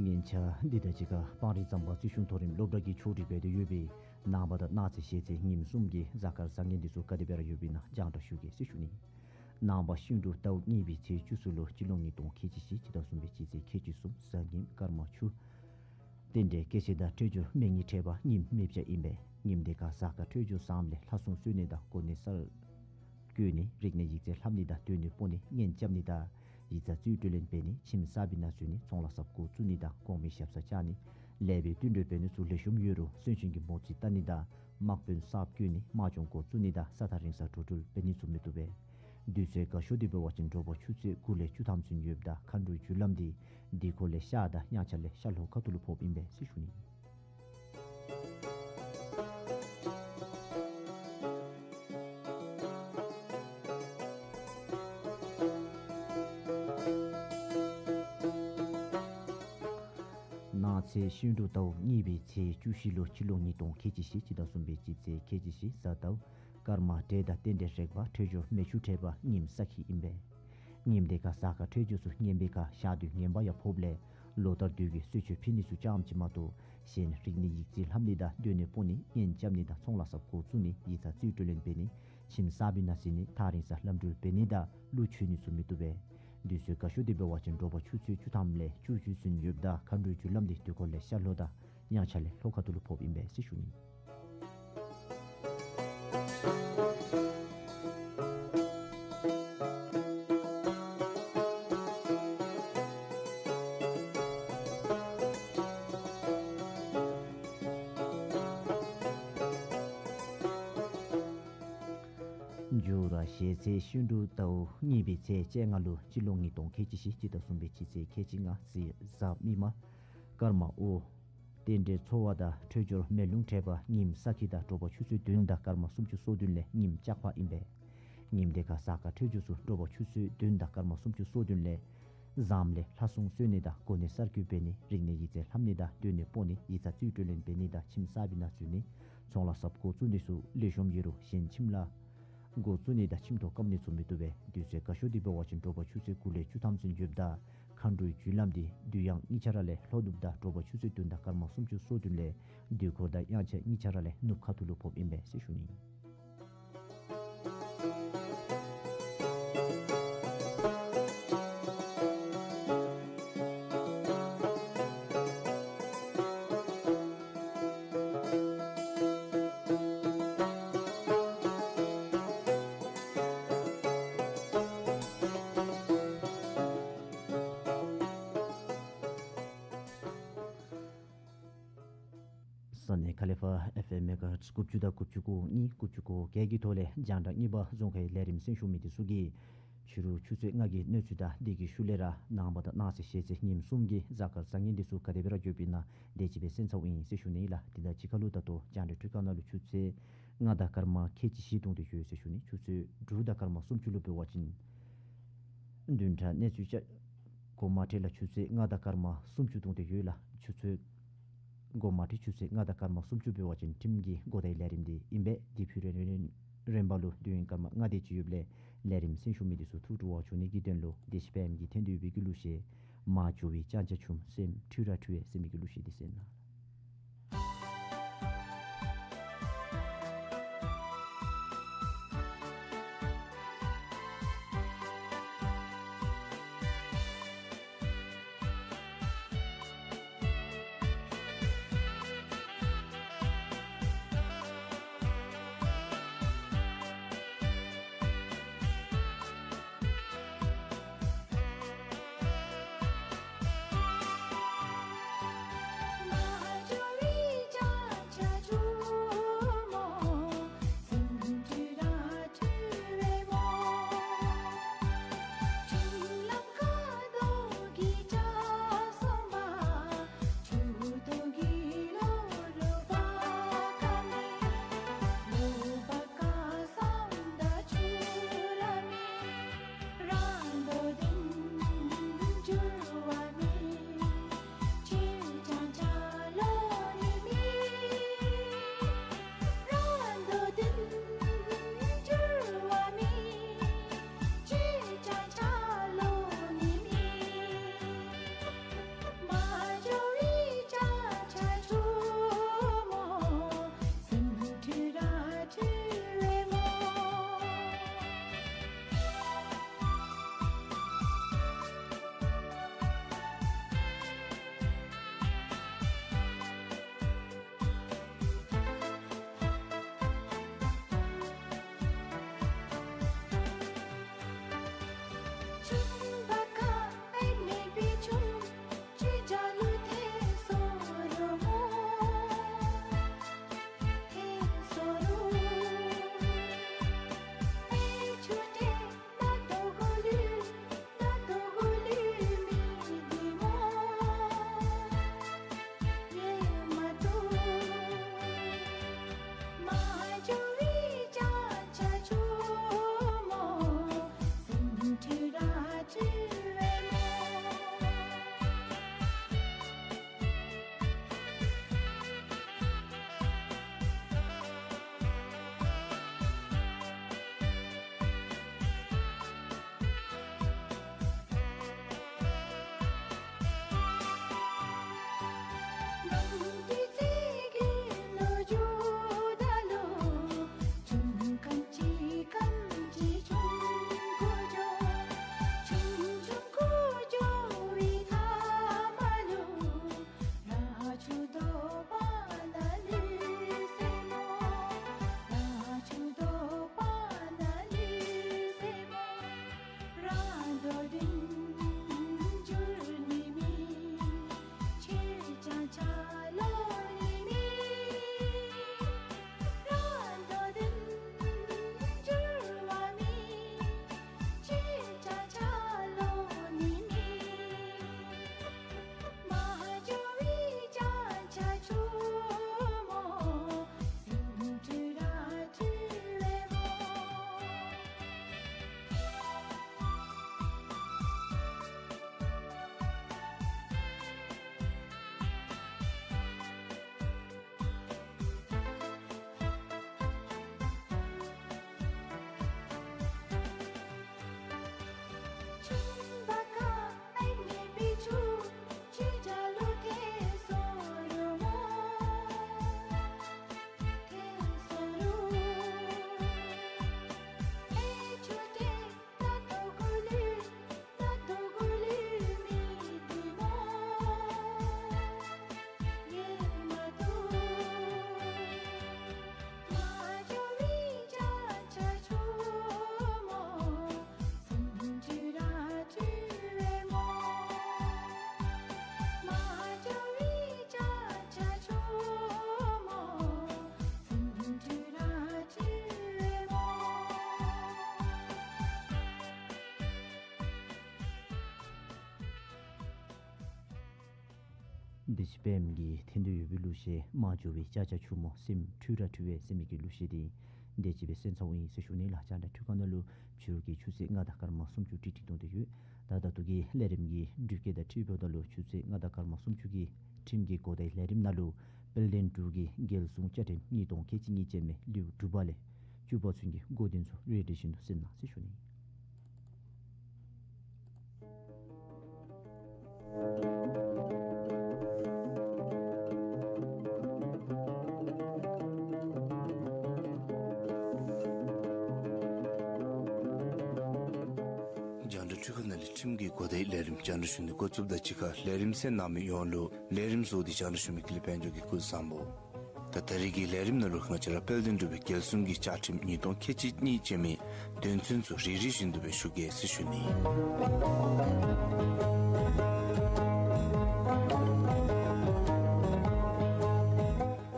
ཉིན་ཆ་འདི་དང་གཅིག་ཁར་སྤང་རི་ཟམ་པ་རྩིས་གཞུང་མཐོ་རིམ་སློབ་གྲྭ་གི་ཕྱོགས་སྒྲིག་འབད་དེ་ཡོད་པའི་ནངས་པ་དང་གནངས་ཚེ་ཞེས་ཚེས་ཉིནམ་གསུམ་གྱི་གཟའ་སྐར་བཟང་ངན་འདི་ཚུ་ག་དེ་སྦེ་ར་ཡོདཔ་ཨིན་ན་རྒྱང་བསྒྲགས་ཞུ་གེ་ཟེར་ཞུ་ནི། ནངས་པ་ཤིང་འབྲུག་ཟླཝ་གཉིས་པའི་ཚེས་བཅུ་གསུམ་ལུ་སྤྱི་ལོ་ཉིས་སྟོང་ཁལ་གཅིག་བཞི་སྤྱི་ཟླ་གསུམ་པའི་སྤྱི་ཚེས་ཁལ་གཅིག་གསུམ་གཟའ་ཉིམ་སྐར་མ་ཆུ། རྟེན་འབྲེལ་སྐྱེད་ཚལ་དང་འཕྲོད་སྦྱོར་སྨན་གཉིས་འཕྲད་པ་ཉིནམ་མེ་བྱ་ཨིན་པས། ཉིནམ་འདི་ཁར་གཟའ་སྐར་འཕྲོད་སྦྱོར་བཟངམ་ལས་ལྷ་སྲུང་གསོལ་ནི་དང་གོ་གནས་གསར་བསྐོ་ནི་རིག་གནས་ཡིག་རྩིས་ལྷབ་ནི་དང་སྡོད་གནས་སྤོ་ནི་གཉེན་རྐྱབ་ནི་དང་ཡིག་ཚང་རྩིས་སྤྲོད་ལེན་འབད་ནི་ཁྱིམ་གསར་པའི་ནང་འཛུལ་ནི་ཚོང་ལཱ་གསརཔ་འགོ་བཙུགས་ནི་དང་གོང་མའི་ཞབས་སར་བཅར་ནི་ལེགས་པའི་བསྟུན་གྲོས་འབད་ནི་ཚུ་ལེགས་ཤོམ་ཡོད་རུང་གསོན་གཤིན་གྱི་མོ་རྩིས་བལྟ་ནི་དང་དམག་དཔོན་གསརཔ་བསྐོ་ནི་དམག་སྦྱོང་འགོ་བཙུགས་ནི་དང་ས་ཐག་རིང་སར་འགྲོ་འགྲུལ་འབད་ནི་ཚུ་མི་བཏུབ་པས། དུས་ཚོད་དགའ་ཤོས་འདི་འབད་བ་ཅིན་དྲོ་པ་ཆུ་ཚོད་དགུ་ལས་བཅུ་ཐམ་ཚུན་ཡོདཔ་ད་མཁའ་འགྲོའི་རྒྱུ་ལམ་འདི་དུས་འཁོར་ལས་ཤར་དང་དབྱངས་འཆར་ལས་ཤར་ལྷོ་ཁ་ཐུག་ལུ་ཕོགཔ་ཨིན་པས་ཟེར་ཞུ་ནི། གནངས་ཚེ་ཤིང་འབྲུག་ཟླཝ་གཉིས་པའི་ཚེས་བཅུ་བཞི་ལུ་སྤྱི་ལོ་ཉིས་སྟོང་ཁལ་གཅིག་བཞི་སྤྱི་ཟླ་གསུམ་པའི་སྤྱི་ཚེས་ཁལ་གཅིག་བཞི་གཟའ་ཟླཝ། སྐར་མ་འབྲས་དང་རྟེན་འབྲེལ་རེག་པ་འཕྲོད་སྦྱོར་མེ་ཆུ་འཕྲད་པ་ཉིནམ་གཟའ་ཁྱི་ཨིན་པས། ཉིནམ་འདི་ཁར་གཟའ་སྐར་འཕྲོད་སྦྱོར་ཚུ་ངན་པའི་ཁར་ཤར་དུས་ངན་པ་ཡང་ཕོགཔ་ལས་ལོ་ལྟར་དུས་ཀྱི་གསོལ་མཆོད་ཕུལ་ནི་ཚུ་རྐྱངམ་ཅིག་མ་གཏོགས་གཞན་རིག་གནས་ཡིག་རྩིས་ལྷབ་ནི་དང་སྡོད་གནས་སྤོ་ནི་གཉེན་རྐྱབ་ནི་དང་ཚོང་ལཱ་གསརཔ་འགོ་བཙུགས་ནི་ཡིག་ཚང་རྩིས་སྤྲོད་ལེན་འབད་ནི་ཁྱིམ་གསར་པའི་ནང་འཛུལ་ནི་ཐག་རིང་སར་ལམ་འགྲུལ་འབད་ནི་དང་གླུ་མཆོད་ནི་ཚུ་མི་བཏུབ་པས། དུས་ཚོད་དགའ་ཤོས་འདི་འབད་བ་ཅིན་དྲོ་པ་ཆུ་ཚོད་བཅུ་ཐམ་ལས་བཅུ་བཅུ་ཚུན་ཡོདཔ་ད་མཁའ་འགྲོའི་རྒྱུ་ལམ་འདི་དུས་འཁོར་ལས་ཤར་ལྷོ་དང་དབྱངས་འཆར་ལས་ལྷོ་ཁ་ཐུག་ལུ་ཕོགཔ་ཨིན་པས་ཟེར་ཞུ་ནི། མཇུག་ར་ཞེས་ཚེས་ཤིང་འབྲུག་ཟླཝ་གཉིས་པའི་ཚེས་བཅོ་ལྔ་ལུ་སྤྱི་ལོ་ཉིས་སྟོང་ཁལ་གཅིག་བཞི་སྤྱི་ཟླ་གསུམ་པའི་སྤྱི་ཚེས་ཁལ་གཅིག་ལྔ་གཟའ་གཟའ་མིག་དམར་སྐར་མ་དབུ། རྟེན་འབྲེལ་འཚོ་བ་དང་འཕྲོད་སྦྱོར་མེ་རླུང་འཕྲད་པ་ཉིནམ་གཟའ་ཁྱི་དང་དྲོ་པ་ཆུ་ཚོད་བདུན་དང་སྐར་མ་སུམ་ཅུ་སོ་བདུན་ལས་ཉིནམ་ལྕགས་ཕག་ཨིན་པས། ཉིནམ་འདི་ཁར་གཟའ་སྐར་འཕྲོད་སྦྱོར་ཚུ་དྲོ་པ་ཆུ་ཚོད་བདུན་དང་སྐར་མ་སུམ་ཅུ་སོ་བདུན་ལས་བཟངམ་ལས་ལྷ་སྲུང་གསོལ་ནི་དང་གོ་གནས་གསར་བསྐོ་འབད་ནི་རིག་གནས་ཡིག་རྩིས་ལྷབ་ནི་དང་སྡོད་གནས་སྤོ་ནི་ཡིག་ཚང་རྩིས་སྤྲོད་ལེན་འབད་ནི་དང་ཁྱིམ་གསར་པའི་ནང་འཛུལ་ནི་ཚོང་ལཱ་གསརཔ་འགོ་བཙུགས་ནི་ཚུ་ལེགས་ཤོམ་ཡོད་རུང་གཞན་ཁྱིམ་ལཱ་འགོ་བཙུགས་ནི་དང་ཁྱིམ་ཐོག་བཀབ་ནི་ཚུ་མི་བཏུབ་པས། དུས་ཚོད་དགའ་ཤོས་འདི་འབད་བ་ཅིན་དྲོ་པ་ཆུ་ཚོད་དགུ་ལས་བཅུ་ཐམ་ཚུན་ཡོདཔ་ད་མཁའ་འགྲོའི་རྒྱུ་ལམ་འདི་དུས་དབྱངས་གཉིས་ཆ་ར་ལས་ལྷོ་ནུབ་དང་དྲོ་པ་ཆུ་ཚོད་བདུན་དང་སྐར་མ་སུམ་ཅུ་སོ་བདུན་ལས་དུས་འཁོར་དང་དབྱངས་འཆར་གཉིས་ཆ་ར་ལས་ནུབ་ཁ་ཐུག་ལུ་ཕོགཔ་ཨིན་པས་ཟེར་ཞུ་ནི། ས་གནས་ཁ་ལི་ཕ་ཨེཕ་ཨེམ་མེ་ག་ཧར་ཊི་དགུ་བཅུ་དང་དགུ་བཅུ་གོ་གཉིས་དགུ་བཅུ་གོ་བརྒྱད་ཀྱི་ཐོག་ལས་རྒྱང་བསྒྲགས་གཉིས་པ་རྫོང་ཁའི་ལས་རིམ་གསན་ཞུ་མི་འདི་ཚུ་གིས་ཕྱི་རུ་ཆུ་ཚོད་ལྔ་གི་གནས་ཚུལ་དང་དེ་གི་ཤུལ་ལས་ར་ནངས་པ་དང་གནངས་ཚེ་ཞེས་ཚེས་ཉིནམ་གསུམ་གྱི་གཟའ་སྐར་བཟང་ངན་འདི་ཚུ་ག་དེ་སྦེ་ར་ཡོདཔ་ཨིན་ན་དེ་ཅིག་སྦེ་གསན་ཚརཝ་ཨིན་ཟེར་ཞུ་ནི་ལགས། དེ་དང་གཅིག་ཁར་ལུ་ད་ལྟོ་རྒྱང་བསྒྲགས་འཕྲུལ་ཁང་ནང་ལུ་ཆུ་ཚོད་ལྔ་དང་སྐར་མ་ཁལ་གཅིག་བཞི་བརྡུངས་ཏེ་ཡོད་ཟེར་ཞུ་ནི། ཆུ་ཚོད་དྲུག་དང་སྐར་མ་སུམ་ཅུ་ལུ་འབད་བ་ཅིན་བདུན་ཕྲག་གནས་ཚུལ་ཅ་འགོ་མ་ཁྲིད་ལ་ཆུ་ཚོད་ལྔ་དང་སྐར་མ་སུམ་ཅུ་བརྡུངས་ཏེ་ཡོད་ལགས། ཆུ་ཚོད་འགོ་མ་ཁྲིད་ཆུ་ཚོད་ལྔ་དང་སྐར་མ་སུམ་ཅུ་འབད་བ་ཅིན་ཁྲིམས་ཀྱི་གོ་བརྡའི་ལས་རིམ་འདི་ཨིན་པས། དེ་ཕུད་རན་རན་པ་ལུ་དུས་ཡུན་སྐར་མ་ལྔ་དེ་ཅིག་ཡོདཔ་ལས་ལས་རིམ་གསན་ཞུ་མི་འདི་ཚུ་ཐུགས་སྤྲོ་བ་བྱུང་ནི་གི་དོན་ལུ་བདེ་སྐྱིད་ཕ་ཡུལ་གྱི་ཐད་དུ་ཡོད་པའི་གི་གླུ་གཞས་མ་འགྱོ་བའི་ལྕང་སྐྱ་ཆུམ་སེམས་འཁྲུལ་ར་འཁྲུལ་བས་ཟེར་མི་གི་གླུ་གཞས་འདི་གསན་གནང་། བདེ་སྐྱིད་པདྨ་གི་ཐན་ཏེ་ཡོད་པའི་གླུ་གཞས། མ་འགྱུར་བའི་ཅ་ཆས་ཆུ་མོ། སེམས་འཁྲུལ་ར་འཁྲུལ་བས་ཟེར་མི་གི་གླུ་གཞས་འདི་བདེ་སྐྱིད་པའི་སེམས་ཚ་བོ་ཨིན་ཟེར་ཞུ་ནི་ལགས། ཅ་ལ་འཕྲུལ་ཁང་ནང་ལུ་ཕྱི་རུ་གི་ཆུ་ཚོད་ལྔ་དང་སྐར་མ་སུམ་ཅུ་ཀྲིག་ཀྲི་འཐོན་ཏེ་ཡོད། ད་ད་ལྟོ་གི་ལས་རིམ་གྱི་འགྲུལ་སྐྱེལ་དང་འཁྲིལཝ་ད་ལུ་ཆུ་ཚོད་ལྔ་དང་སྐར་མ་སུམ་ཅུ་གི་ཁྲིམས་ཀྱི་གོ་བརྡའི་ལས་རིམ་ནང་ལུ་དཔལ་ལྡན་འབྲུག་གི་རྒྱལ་སྲུང་བཅའ་ཁྲིམས་ཉིས་སྟོང་ཁལ་གཅིག་གཉིས་ཅན་མའི་ལེའུ་དྲུག་པ་ལས་བཅུ་པ་ཚུན་གྱི་འགོ་དོན་ཚུ་རེ་རེ་བཞིན་དུ་གསན་གནང་ཟེར་ཞུ་ནི། རྒྱང་བསྒྲགས་འཕྲུལ་ཁང་ནང་ལས་ཁྲིམས་ཀྱི་གོ་བརྡའི་ལས་རིམ་རྒྱང་བསྒྲགས་ཞུ་ནི་འགོ་བཙུགསཔ་དང་གཅིག་ཁར་ལས་རིམ་གསན་གནང་མི་ཡོངས་ལུ་ལས་རིམ་གཙོ་བོ་འདི་རྒྱང་བསྒྲགས་ཞུ་མི་ཀུན་ལེགས་དཔལ་འབྱོར་གྱིས་སྐུ་གཟུགས་བཟང་པོ། ད་ད་རེས་ཀྱི་ལས་རིམ་ནང་ལུ་ང་བཅས་ར་དཔལ་ལྡན་འབྲུག་པའི་རྒྱལ་སྲུང་གི་བཅའ་ཁྲིམས་ཉིས་སྟོང་ཁལ་གཅིག་གཉིས་ཅན་མའི་དོན་ཚན་ཚུ་རེ་རེ་བཞིན་དུ་སྦེ་ཞུ་གེ་ཟེར་ཞུ་ནི།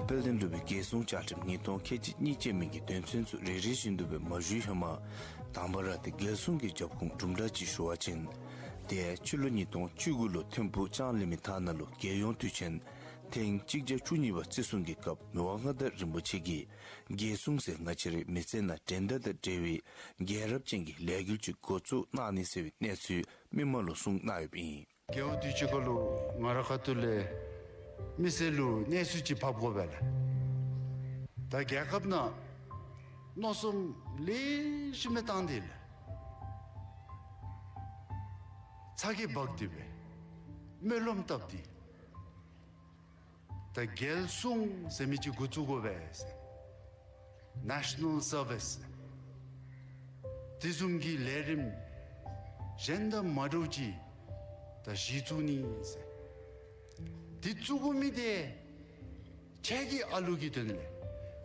དཔལ་ལྡན་འབྲུག་པའི་རྒྱལ་སྲུང་བཅའ་ཁྲིམས་ཉིས་སྟོང་ཁལ་གཅིག་གཉིས་ཅན་མའི་གི་དོན་ཚན་ཚུ་རེ་རེ་བཞིན་དུ་སྦེ་མ་ཞུ་ཧེ་མ་དང་པ་ར་ཏེ་རྒྱལ་སྲུང་གི་རྒྱབ་ཁུངས་གྲུབ་འབྲས་ཅིག་ཞུ་བ་ཅིན། ཏེ་སྤྱི་ལོ་ཉིས་སྟོང་བཅུ་དགུ་ལུ་ཐིམ་ཕུག་ལྕང་གླིང་མི་ཐང་ནང་ལུ་རྒྱལ་ཡོངས་དུས་ཆེན་ཐེངས་གཅིག་བརྒྱ་བཅུ་གཉིས་པ་བརྩི་སྲུང་གི་སྐབས་མི་དབང་མངའ་བདག་རིན་པོ་ཆེ་གིས་རྒྱལ་སྲུང་ཟེར་ང་བཅས་རའི་མི་ཚེ་ནང་འགྲན་ཟླ་དང་བྲལ་བའི་རྒྱལ་རབས་ཅན་གྱི་ལས་འགུལ་ཅིག་འགོ་བཙུགས་གནང་ནི་ཟེར་བའི་གནས་ཚུལ་མི་མང་ལུ་གསུངས་གནང་ཡོདཔ་ཨིན། རྒྱལ་པོ་དུས་ཅི་ཁ་ལུ་ང་རའི་ཁ་ཐུག་ལས་མི་སེར་ལུ་གནས་ཚུལ་ཅིག་ཕབ་དགོ་པས་ལགས། ད་རྒྱལ་ཁབ་ནང་མནོ་བསམ་ལེགས་ཤོམ་སྦེ་བཏང་སྟེ་ལགས། ཚ་གྱང་འབག་སྟེ་སྦེ་སྨོན་ལམ་བཏབ་སྟེ། ད་རྒྱལ་སྲུང་ཟེར་མི་ཅིག་འགོ་བཙུགས་དགོ་པས་ཟེར། National Service དེ་བཟུམ་གྱི་ལས་རིམ་གཞན་དང་མ་འདྲཝ་ཅིག་ད་གཞི་བཙུགས་ནི་ཟེར། དེ་བཙུགས་དགོ་མི་དེ་ཁྱེད་ཀྱི་ཨ་ལུ་གི་དོན་ལས།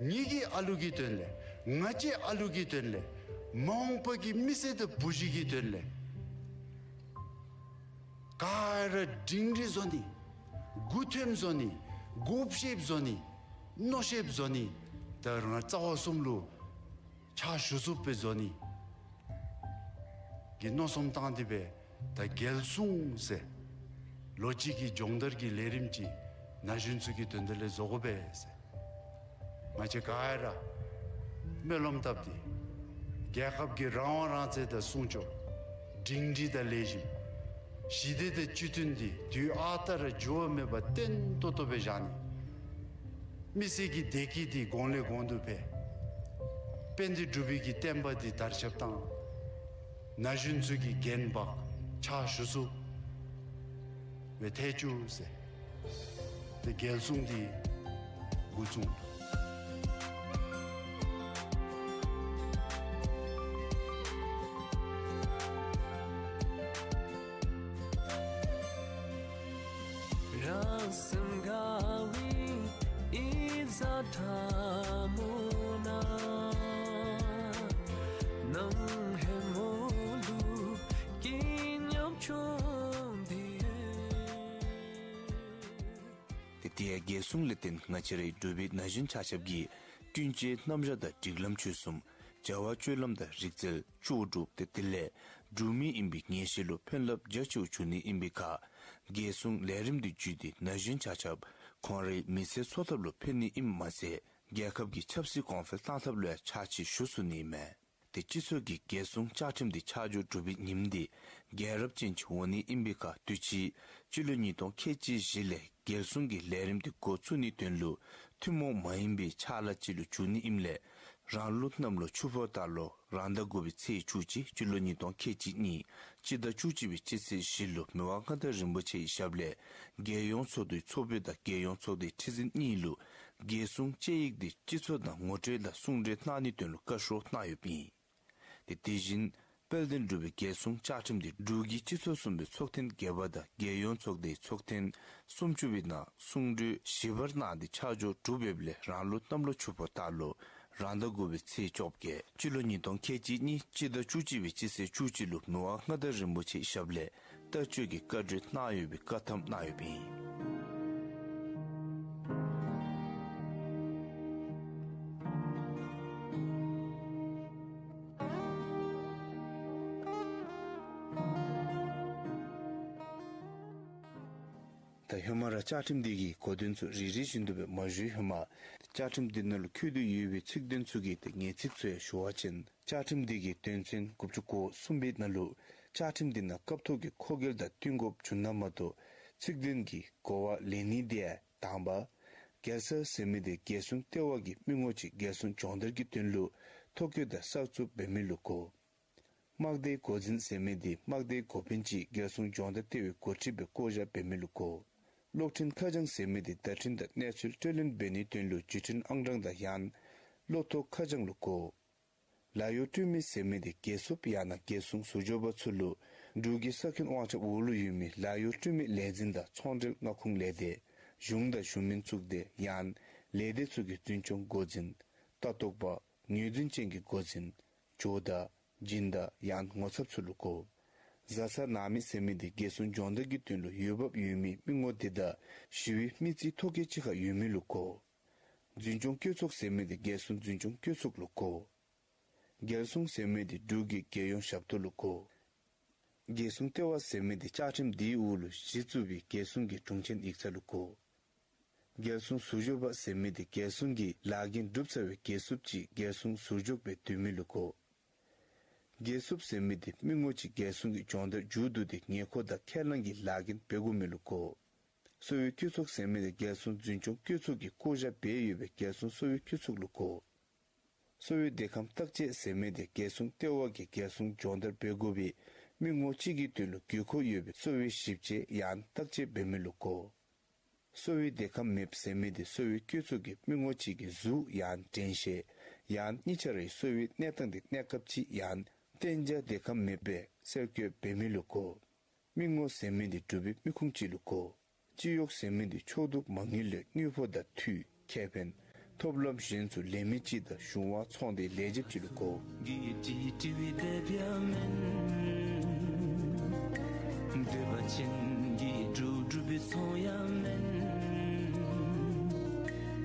ངེ་གི་ཨ་ལུ་གི་དོན་ལས། ང་བཅས་ཨ་ལུ་གི་དོན་ལས། མ་འོངས་པ་གི་མི་སེར་དང་བུ་གཞི་གི་དོན་ལས། ག་ར་སྒྲིང་སྒྲི་བཟོ་ནི། མགུ་འཐོམ་བཟོ་ནི། མགུ་བཤེབ་བཟོ་ནི། མནོ་བཤེབ་བཟོ་ནི། ད་རང་རྩ་བ་གསུམ་ལུ་ཕྱག་ཞུ་ཚུགསཔ་སྦེ་བཟོ་ནི་གི་མནོ་བསམ་བཏང་སྟེ་སྦེ་ད་རྒྱལ་སྲུང་ཟེར་ལོ་གཅིག་གི་སྦྱོང་བརྡར་གྱི་ལས་རིམ་ཅིག་ན་གཞོན་ཚུ་གི་དོན་དག་ལས་བཟོ་དགོ་པས་ཟེར། ང་བཅས་ག་ར་སྨོན་ལམ་བཏབ་སྟེ་རྒྱལ་ཁབ་ཀྱི་རང་དབང་རང་བཙན་དང་སྲུང་སྐྱོབ་སྒྲིང་སྒྲི་དང་ལེགས་ཤོམ། ཞི་བདེ་དང་སྤྱི་མཐུན་འདི་དུས་ཨ་རྟག་ར་འགྱུར་བ་མེད་པར་བརྟན་ཏོག་ཏོ་སྦེ་བཞག་ནི། མི་སེར་གྱི་བདེ་སྐྱིད་འདི་གོང་ལས་གོང་དུ་འཕེལ། དཔལ་ལྡན་འབྲུག་པའི་གི་བསྟན་པ་འདི་དར་ཁྱབ་བཏང་། ན་གཞོན་ཚུ་གིས་འགན་འབག་ཕྱག་ཞུ་ཚུགསཔ་སྦེ་ཐལ་བཅུག་ཟེར། ཏེ་རྒྱལ་སྲུང་འདི་འགོ་བཙུགས། རང་སེམས་དགའ་བའི་ཡིད་བཟང་ཐ་མོ་ན། ནང་ཧེ་མོ་ལུ་སྐྱིད་ཉམས་བྱུང་སྟེ། ཏེ་དེ་ཡང་རྒྱལ་སྲུང་ལས་བརྟེན་ང་བཅས་རའི་འབྲུག་པའི་ན་གཞོན་ཆ་ཁྱབ་ཀྱིས་ཀུན་སྤྱོད་རྣམ་གཞག་དང་སྒྲིག་ལམ་ཆོས་གསུམ། བྱ་བ་སྤྱོད་ལམ་དང་རིག་རྩལ་ལྕོགས་གྲུབ་སྟེ་དེ་ལས་འབྲུག་མི་ཨིན་པའི་ངེས་ཤེས་ལུ་ཕན་རླབས་རྒྱ་ཆེཝ་འབྱུང་ནི་ཨིན་པའི་ཁར་རྒྱལ་སྲུང་ལས་རིམ་འདི་བརྒྱུད་དེ་ན་གཞོན་ཆ་ཁྱབ་ཁོང་རའི་མི་ཚེ་འཚོ་ཐབས་ལུ་ཕན་ནི་ཨིནམ་མ་ཚད་རྒྱལ་ཁབ་ཀྱི་ཆབ་སྲིད་གོང་འཕེལ་གཏང་ཐབས་ལུ་ཡང་ཕྱག་ཕྱིད་ཞུ་ཚུགས་ནི་ཨིན་མས། ཏེ་སྤྱི་ཚོགས་ཀྱི་རྒྱལ་སྲུང་བཅའ་ཁྲིམས་འདི་ཆ་འཇོག་གྲུབ་པའི་ཉིནམ་འདི་རྒྱལ་རབས་ཅན་ཅིག་འོང་ནི་ཨིན་པའི་ཁར་དུས་ཅི་སྤྱི་ལོ་ཉིས་སྟོང་ཁལ་གཅིག་བཞི་ལས་རྒྱལ་སྲུང་གི་ལས་རིམ་འདི་འགོ་བཙུགས་ནིའི་དོན་ལུ་ཐུན་མོང་མ་ཡིན་པའི་ཕྱག་ལཱ་ཅིག་ལུ་འགྱུར་ནི་ཨིནམ་ལས་རང་ལུགས་གནམ་ལོ་ཆུ་ཕོ་སྟག་ལོ་རང་ཟླ་དགུ་པའི་ཚེས་བཅུ་གཅིག་སྤྱི་ལོ་ཉིས་སྟོང་ཁལ་གཅིག་གཉིས་སྤྱི་ཟླ་བཅུ་གཅིག་པའི་སྤྱི་ཚེས་བཞི་ལུ་མི་དབང་མངའ་བདག་རིན་པོ་ཆེའི་ཞབས་ལས་རྒྱལ་ཡོངས་ཚོགས་འདུའི་ཚོགས་དཔོན་དང་རྒྱལ་ཡོངས་ཚོགས་སྡེའི་ཁྲི་འཛིན་གཉིས་ལུ་རྒྱལ་སྲུང་དཔྱད་ཡིག་འདི་སྤྱི་ཚོགས་ནང་ངོ་སྤྲོད་དང་གསུང་གྲོས་གནང་ནིའི་དོན་ལུ་བཀའ་ཤོག་གནང་ཡོདཔ་ཨིན། ཏེ་དེ་བཞིན་དཔལ་ལྡན་འབྲུག་པའི་རྒྱལ་སྲུང་བཅའ་ཁྲིམས་འདི་འབྲུག་གི་སྤྱི་ཚོགས་གསུམ་པའི་ཚོགས་ཐེངས་བརྒྱད་པ་དང་རྒྱལ་ཡོངས་ཚོགས་སྡེའི་ཚོགས་ཐེངས་སུམ་ཅུ་པའི་ནང་གསུང་གྲོས་ཞིབ་པར་གནང་སྟེ་ཆ་འཇོག་གྲུབ་ཡོདཔ་ལས་རང་ལུགས་གནམ་ལོ་ཆུ་ཕོ་སྟག་ལོ་རང་ཟླ་དགུ་པའི་ཚེས་བཅོ་བརྒྱད་སྤྱི་ལོ་ཉིས་སྟོང་ཁལ་གཅིག་གཉིས་སྤྱི་ཟླ་བཅུ་གཅིག་པའི་སྤྱི་ཚེས་བཅུ་གཅིག་ལུ་མི་དབང་མངའ་བདག་རིན་པོ་ཆེའི་ཞབས་ལས་ལྟ་སྤྱོད་ཀྱི་བཀའ་གྲོས་གནང་ཡོད་པའི་བཀའ་ཐམ་གནང་ཡོདཔ་ཨིན། ད་ཧེ་མ་ར་བཅའ་ཁྲིམས་འདི་གི་གོ་དོན་ཚུ་རེ་རེ་བཞིན་དུ་སྦེ་མ་ཞུ་བའི་ཧེ་མ་བཅའ་ཁྲིམས་འདི་ནང་ལུ་འཁོད་དེ་ཡོད་པའི་ཚིག་དོན་ཚུ་གི་ཏེ་ངེས་ཚིག་ཚུ་ཡང་ཞུ་བ་ཅིན། བཅའ་ཁྲིམས་འདི་གི་དོན་ཚན་དགུ་བཅུ་གོ་གསུམ་པའི་ནང་ལུ་བཅའ་ཁྲིམས་འདི་ནང་སྐབས་ཐོག་གི་མཁོ་འགལ་དང་བསྟུན་དགོཔ་བྱུང་ན་མ་གཏོགས་ཚིག་དོན་གྱི་གོ་བ་ལེན་ནི་དེ་ཡང་དང་པ། རྒྱལ་སྲས་ཟེར་མི་འདི་རྒྱལ་སྲུང་ལྟེ་བ་གི་མི་ངོ་ཅིག་རྒྱལ་སྲུང་སྦྱོང་བརྡར་གྱི་དོན་ལུ་ཐོ་བཀོད་དང་གསར་བཙུགས་འབད་མི་ལུ་གོ། དམག་སྡེའི་འགོ་འཛིན་ཟེར་མི་འདི་དམག་སྡེའི་འགོ་དཔོན་ཅིག་རྒྱལ་སྲུང་སྦྱོང་བརྡར་ལྟེ་བའི་འགོ་ཁྲིདཔ་སྦེ་བསྐོ་བཞག་འབད་མི་ལུ་གོ། གློག་འཕྲིན་ཁ་བྱང་ཟེར་མི་འདི་བརྡ་འཕྲིན་དང་གནས་ཚུལ་སྤྲོད་ལེན་འབད་ནིའི་དོན་ལུ་བརྒྱུད་འཕྲིན་ཨང་གྲངས་དང་ཡང་ན་གློག་ཐོག་ཁ་བྱང་ལུ་གོ། ལཱ་གཡོག་སྤྲོད་མི་ཟེར་མི་འདི་རྒྱལ་སྲུངཔ་ཡང་ན་རྒྱལ་སྲུང་ཟུར་འཇོག་པ་ཚུ་ལུ་འབྲུག་གི་ས་ཁོངས་དབང་ཆ་འོག་ལུ་ཡོད་མི་ལཱ་གཡོག་སྤྲོད་མི་ལས་འཛིན་དང་ཚོང་འབྲེལ་མངའ་ཁོངས་ལས་སྡེ་གཞུང་དང་གཞུང་མིན་གཙུག་སྡེ་ཡང་ན་ལས་སྡེ་ཚུ་གི་འཛིན་སྐྱོང་འགོ་འཛིན། ལྟ་རྟོག་པ། ངོས་འཛིན་ཅན་གྱི་འགོ་འཛིན། ཇོ་བདག། སྦྱིན་བདག་ཡང་ན་ངོ་ཚབ་ཚུ་ལུ་གོ། བཟའ་ཚང་ནང་མི་ཟེར་མི་འདི་རྒྱལ་སྲུང་སྦྱོང་བརྡར་གྱི་དོན་ལུ་འོས་འབབ་ཡོད་མི་མི་ངོ་འདི་དང་ཞི་བའི་མི་རྩིས་ཐོ་བཀོད་གཅིག་ཁར་ཡོད་མི་ལུ་གོ། འཛིན་སྐྱོང་བཀོད་ཚོགས་ཟེར་མི་འདི་རྒྱལ་སྲུང་འཛིན་སྐྱོང་བཀོད་ཚོགས་ལུ་གོ། རྒྱལ་སྲུང་ཟེར་མི་འདི་འབྲུག་གི་རྒྱལ་ཡོངས་ཞབས་ཏོག་ལུ་གོ། རྒྱལ་སྲུང་ལྟེ་བ་ཟེར་མི་འདི་བཅའ་ཁྲིམས་འདིའི་འོག་ལུ་གཞི་བཙུགས་པའི་རྒྱལ་སྲུང་གི་དྲུང་ཆེན་ཡིག་ཚང་ལུ་གོ། རྒྱལ་སྲུང་ཟུར་འཇོག་པ་ཟེར་མི་འདི་རྒྱལ་སྲུང་གི་ལཱ་འགན་སྒྲུབ་ཚར་བའི་རྒྱལ་སྲུངཔ་ཅིག་རྒྱལ་སྲུང་ཟུར་འཇོག་པའི་འདུས་མི་ལུ་གོ། རྒྱལ་སྲུངཔ་ཟེར་མི་འདི་མི་ངོ་ཅིག་རྒྱལ་སྲུང་གི་སྦྱོང་བརྡར་མཇུག་བསྡུ་སྟེ་ཉེ་འཁོར་དང་ཁས་བླངས་ཀྱི་ལཱ་འགན་འབད་དགོ་མི་ལུ་གོ། གསོ་བའི་བཀོད་ཚོགས་ཟེར་མི་འདི་རྒྱལ་སྲུང་འཛིན་སྐྱོང་བཀོད་ཚོགས་ཀྱིས་བསྐོ་བཞག་འབད་ཡོད་པའི་རྒྱལ་སྲུང་གསོ་བའི་བཀོད་ཚོགས་ལུ་གོ། གསོ་བའི་སྡེ་ཁམས་བརྟག་དཔྱད་ཟེར་མི་འདི་རྒྱལ་སྲུང་ལྟེ་བ་གིས་རྒྱལ་སྲུང་སྦྱོང་བརྡར་འབད་དགོ་པའི་མི་ངོ་གཅིག་གི་དོན་ལུ་དགོས་མཁོ་ཡོད་པའི་གསོ་བའི་ཞིབ་དཔྱད་ཡང་ན་བརྟག་དཔྱད་འབད་མི་ལུ་གོ། གསོ་བའི་སྡེ་ཁམས་མེདཔ་ཟེར་མི་འདི་གསོ་བའི་བཀོད་ཚོགས་ཀྱིས་མི་ངོ་གཅིག་གི་གཟུགས་ཡང་ན་དྲན་ཤེས་ཡང་ན་གཉིས་ཆ་རའི་གསོ་བའི་གནས་སྟངས་འདི་གནས་སྐབས་ཅིག་ཡང་ན་གཏན་འཇགས་སྡེ་ཁམས་མེདཔ་སྦེ་སེལ་སྐྱོད་འབད་མི་ལུ་གོ། མི་ངོ་ཟེར་མི་འདི་འབྲུག་པའི་མི་ཁུངས་ཅིག་ལུ་གོ། སྤྱི་གཡོགཔ་ཟེར་མི་འདི་ཕྱོགས་གཏོགས་མ་དངུལ་ལས་དངུལ་ཕོགས་དང་འཐུས་ཁེ་ཕན་ཐོབ་ལམ་གཞན་ཚུ་ལེན་མི་ཅིག་དང་གཞུང་དབང་ཚོང་སྡེའི་ལས་བྱེདཔ་ཅིག་ལུ་གོ། གི་ཏི་ཏི་བི་དེ་བྱ་མེན། དེ་བ་ཅན་གི་འབྲུག་འབྲུག་པའི་ཚོང་ཡང་མེན།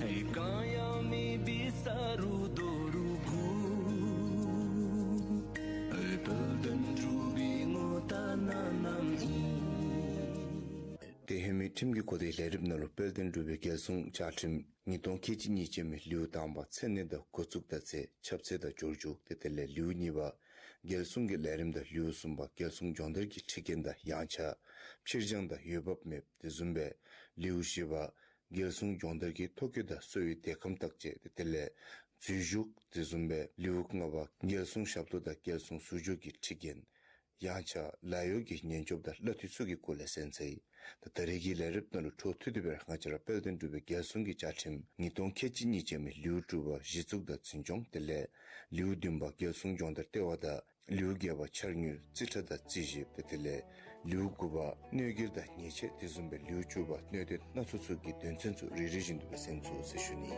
ཨེ་གང་ཡང་མེད་པའི་ས་རུ་རྡོ་རུ་གུ། ཨེ་དཔལ་ལྡན་འབྲུག་པའི་ངོ་རྟགས་སྣ་ནམ་ཨིན། ཏེ་ཧེ་མའི་ཁྲིམས་ཀྱི་གོ་བརྡའི་ལས་རིམ་ནང་ལུ་དཔལ་ལྡན་འབྲུག་པའི་རྒྱལ་སྲུང་བཅའ་ཁྲིམས་ཉིས་སྟོང་ཁལ་གཅིག་གཉིས་ཅན་མའི་ལེའུ་དང་པ་མཚན་གནས་དང་འགོ་བཙུགས་དང་རྩིས་ཁྱབ་ཚད་དང་སྦྱོར་འཇུག་ཏེ་དེ་ལས་ལེའུ་གཉིས་པ་རྒྱལ་སྲུང་གི་ལས་རིམ་དང་ལེའུ་གསུམ་པ་རྒྱལ་སྲུང་སྦྱོང་བརྡར་གྱི་ཁྲིད་འགན་དང་ཡངས་ཆག་ཕྱིར་འགྱངས་དང་འོས་འབབ་མེདཔ་དེ་བཟུམ་སྦེ་ལེའུ་བཞི་པ་རྒྱལ་སྲུང་སྦྱོང་བརྡར་གྱི་ཐོ་བཀོད་དང་གསོ་བའི་སྡེ་ཁམས་བརྟག་དཔྱད་ཏེ་དེ་ལས་འཛུལ་ཞུགས་དེ་བཟུམ་སྦེ་ལེའུ་ལྔ་པ་རྒྱལ་སྲུང་ཞབས་ཏོག་དང་རྒྱལ་སྲུང་ཟུར་འཇོག་གི་ཁྲིད་འགན་ཡངས་ཆག་ལཱ་གཡོག་གི་ཉེན་སྐྱོབ་དང་གླ་འཐུས་ཚུ་གི་སྐོར་ལས་གསན་ཚར་ཡི། ད་ད་རེས་ཀྱི་ལས་རིམ་ནང་ལུ་འཕྲོ་མཐུད་དེ་སྦེ་ར་ང་བཅས་ར་དཔལ་ལྡན་འབྲུག་པའི་རྒྱལ་སྲུང་གི་བཅའ་ཁྲིམས་ཉིས་སྟོང་ཁལ་གཅིག་གཉིས་ཅན་མའི་ལེའུ་དྲུག་པ་གཞི་བཙུགས་དང་འཛིན་སྐྱོང་དེ་ལས་ལེའུ་བདུན་པ་རྒྱལ་སྲུང་སྦྱོང་བརྡར་ལྟེ་བ་དང་ལེའུ་བརྒྱད་པ་འཆར་དངུལ་རྩིས་ཁྲ་དང་རྩིས་ཞིབ་ཏེ་དེ་ལས་ལེའུ་དགུ་པ་གནོད་འགེལ་དང་ཉེས་ཆད་དེ་བཟུམ་སྦེ་ལེའུ་བཅུ་པ་གནད་དོན་སྣ་ཚོགས་ཚུ་གི་དོན་ཚན་ཚུ་རེ་རེ་བཞིན་དུ་སྦེ་གསན་ཚུགས་ཟེར་ཞུ་ནི།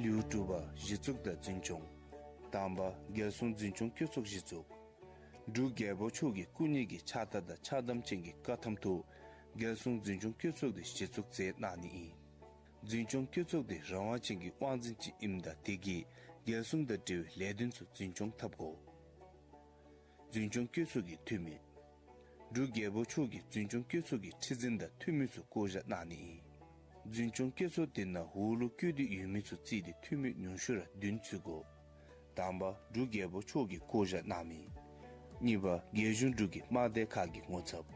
ལེའུ་དྲུག་པ་གཞི་བཙུགས་དང་འཛིན་སྐྱོང་། དང་པ་རྒྱལ་སྲུང་འཛིན་སྐྱོང་བཀོད་ཚོགས་གཞི་བཙུགས། འབྲུག་རྒྱལ་པོ་མཆོག་གི་སྐུ་ཉིད་ཀྱི་ཕྱག་རྟགས་དང་ཕྱག་དམ་ཅན་གྱི་བཀའ་ཐམ་དུ་རྒྱལ་སྲུང་འཛིན་སྐྱོང་བཀོད་ཚོགས་འདི་གཞི་བཙུགས་མཛད་གནང་ནི་ཨིན། འཛིན་སྐྱོང་བཀོད་ཚོགས་འདི་རང་དབང་ཅན་གྱི་དབང་འཛིན་ཅིག་ཨིནམ་ད་དེ་གིས་རྒྱལ་སྲུང་དང་འབྲེལ་བའི་ལས་དོན་ཚུ་འཛིན་སྐྱོང་འཐབ་དགོ། འཛིན་སྐྱོང་བཀོད་ཚོགས་ཀྱི་འཐུས་མི། འབྲུག་རྒྱལ་པོ་མཆོག་གིས་འཛིན་སྐྱོང་བཀོད་ཚོགས་ཀྱི་ཁྲི་འཛིན་དང་འཐུས་མི་ཚུ་བསྐོ་བཞག་གནང་ནི་ཨིན། འཛིན་སྐྱོང་བཀོད་ཚོགས་འདི་ནང་འོག་ལུ་བཀོད་དེ་ཡོད་མི་ཚུ་བརྩིས་ཏེ་འཐུས་མི་ཉུང་ཤོས་ར་བདུན་ཚུད་དགོ། དང་པ་འབྲུག་རྒྱལ་པོ་མཆོག་གིས་བསྐོ་བཞག་གནང་མི། གཉིས་པ་རྒྱལ་གཞུང་འབྲུག་གི་དམག་སྡེ་ཁག་གི་ངོ་ཚབ།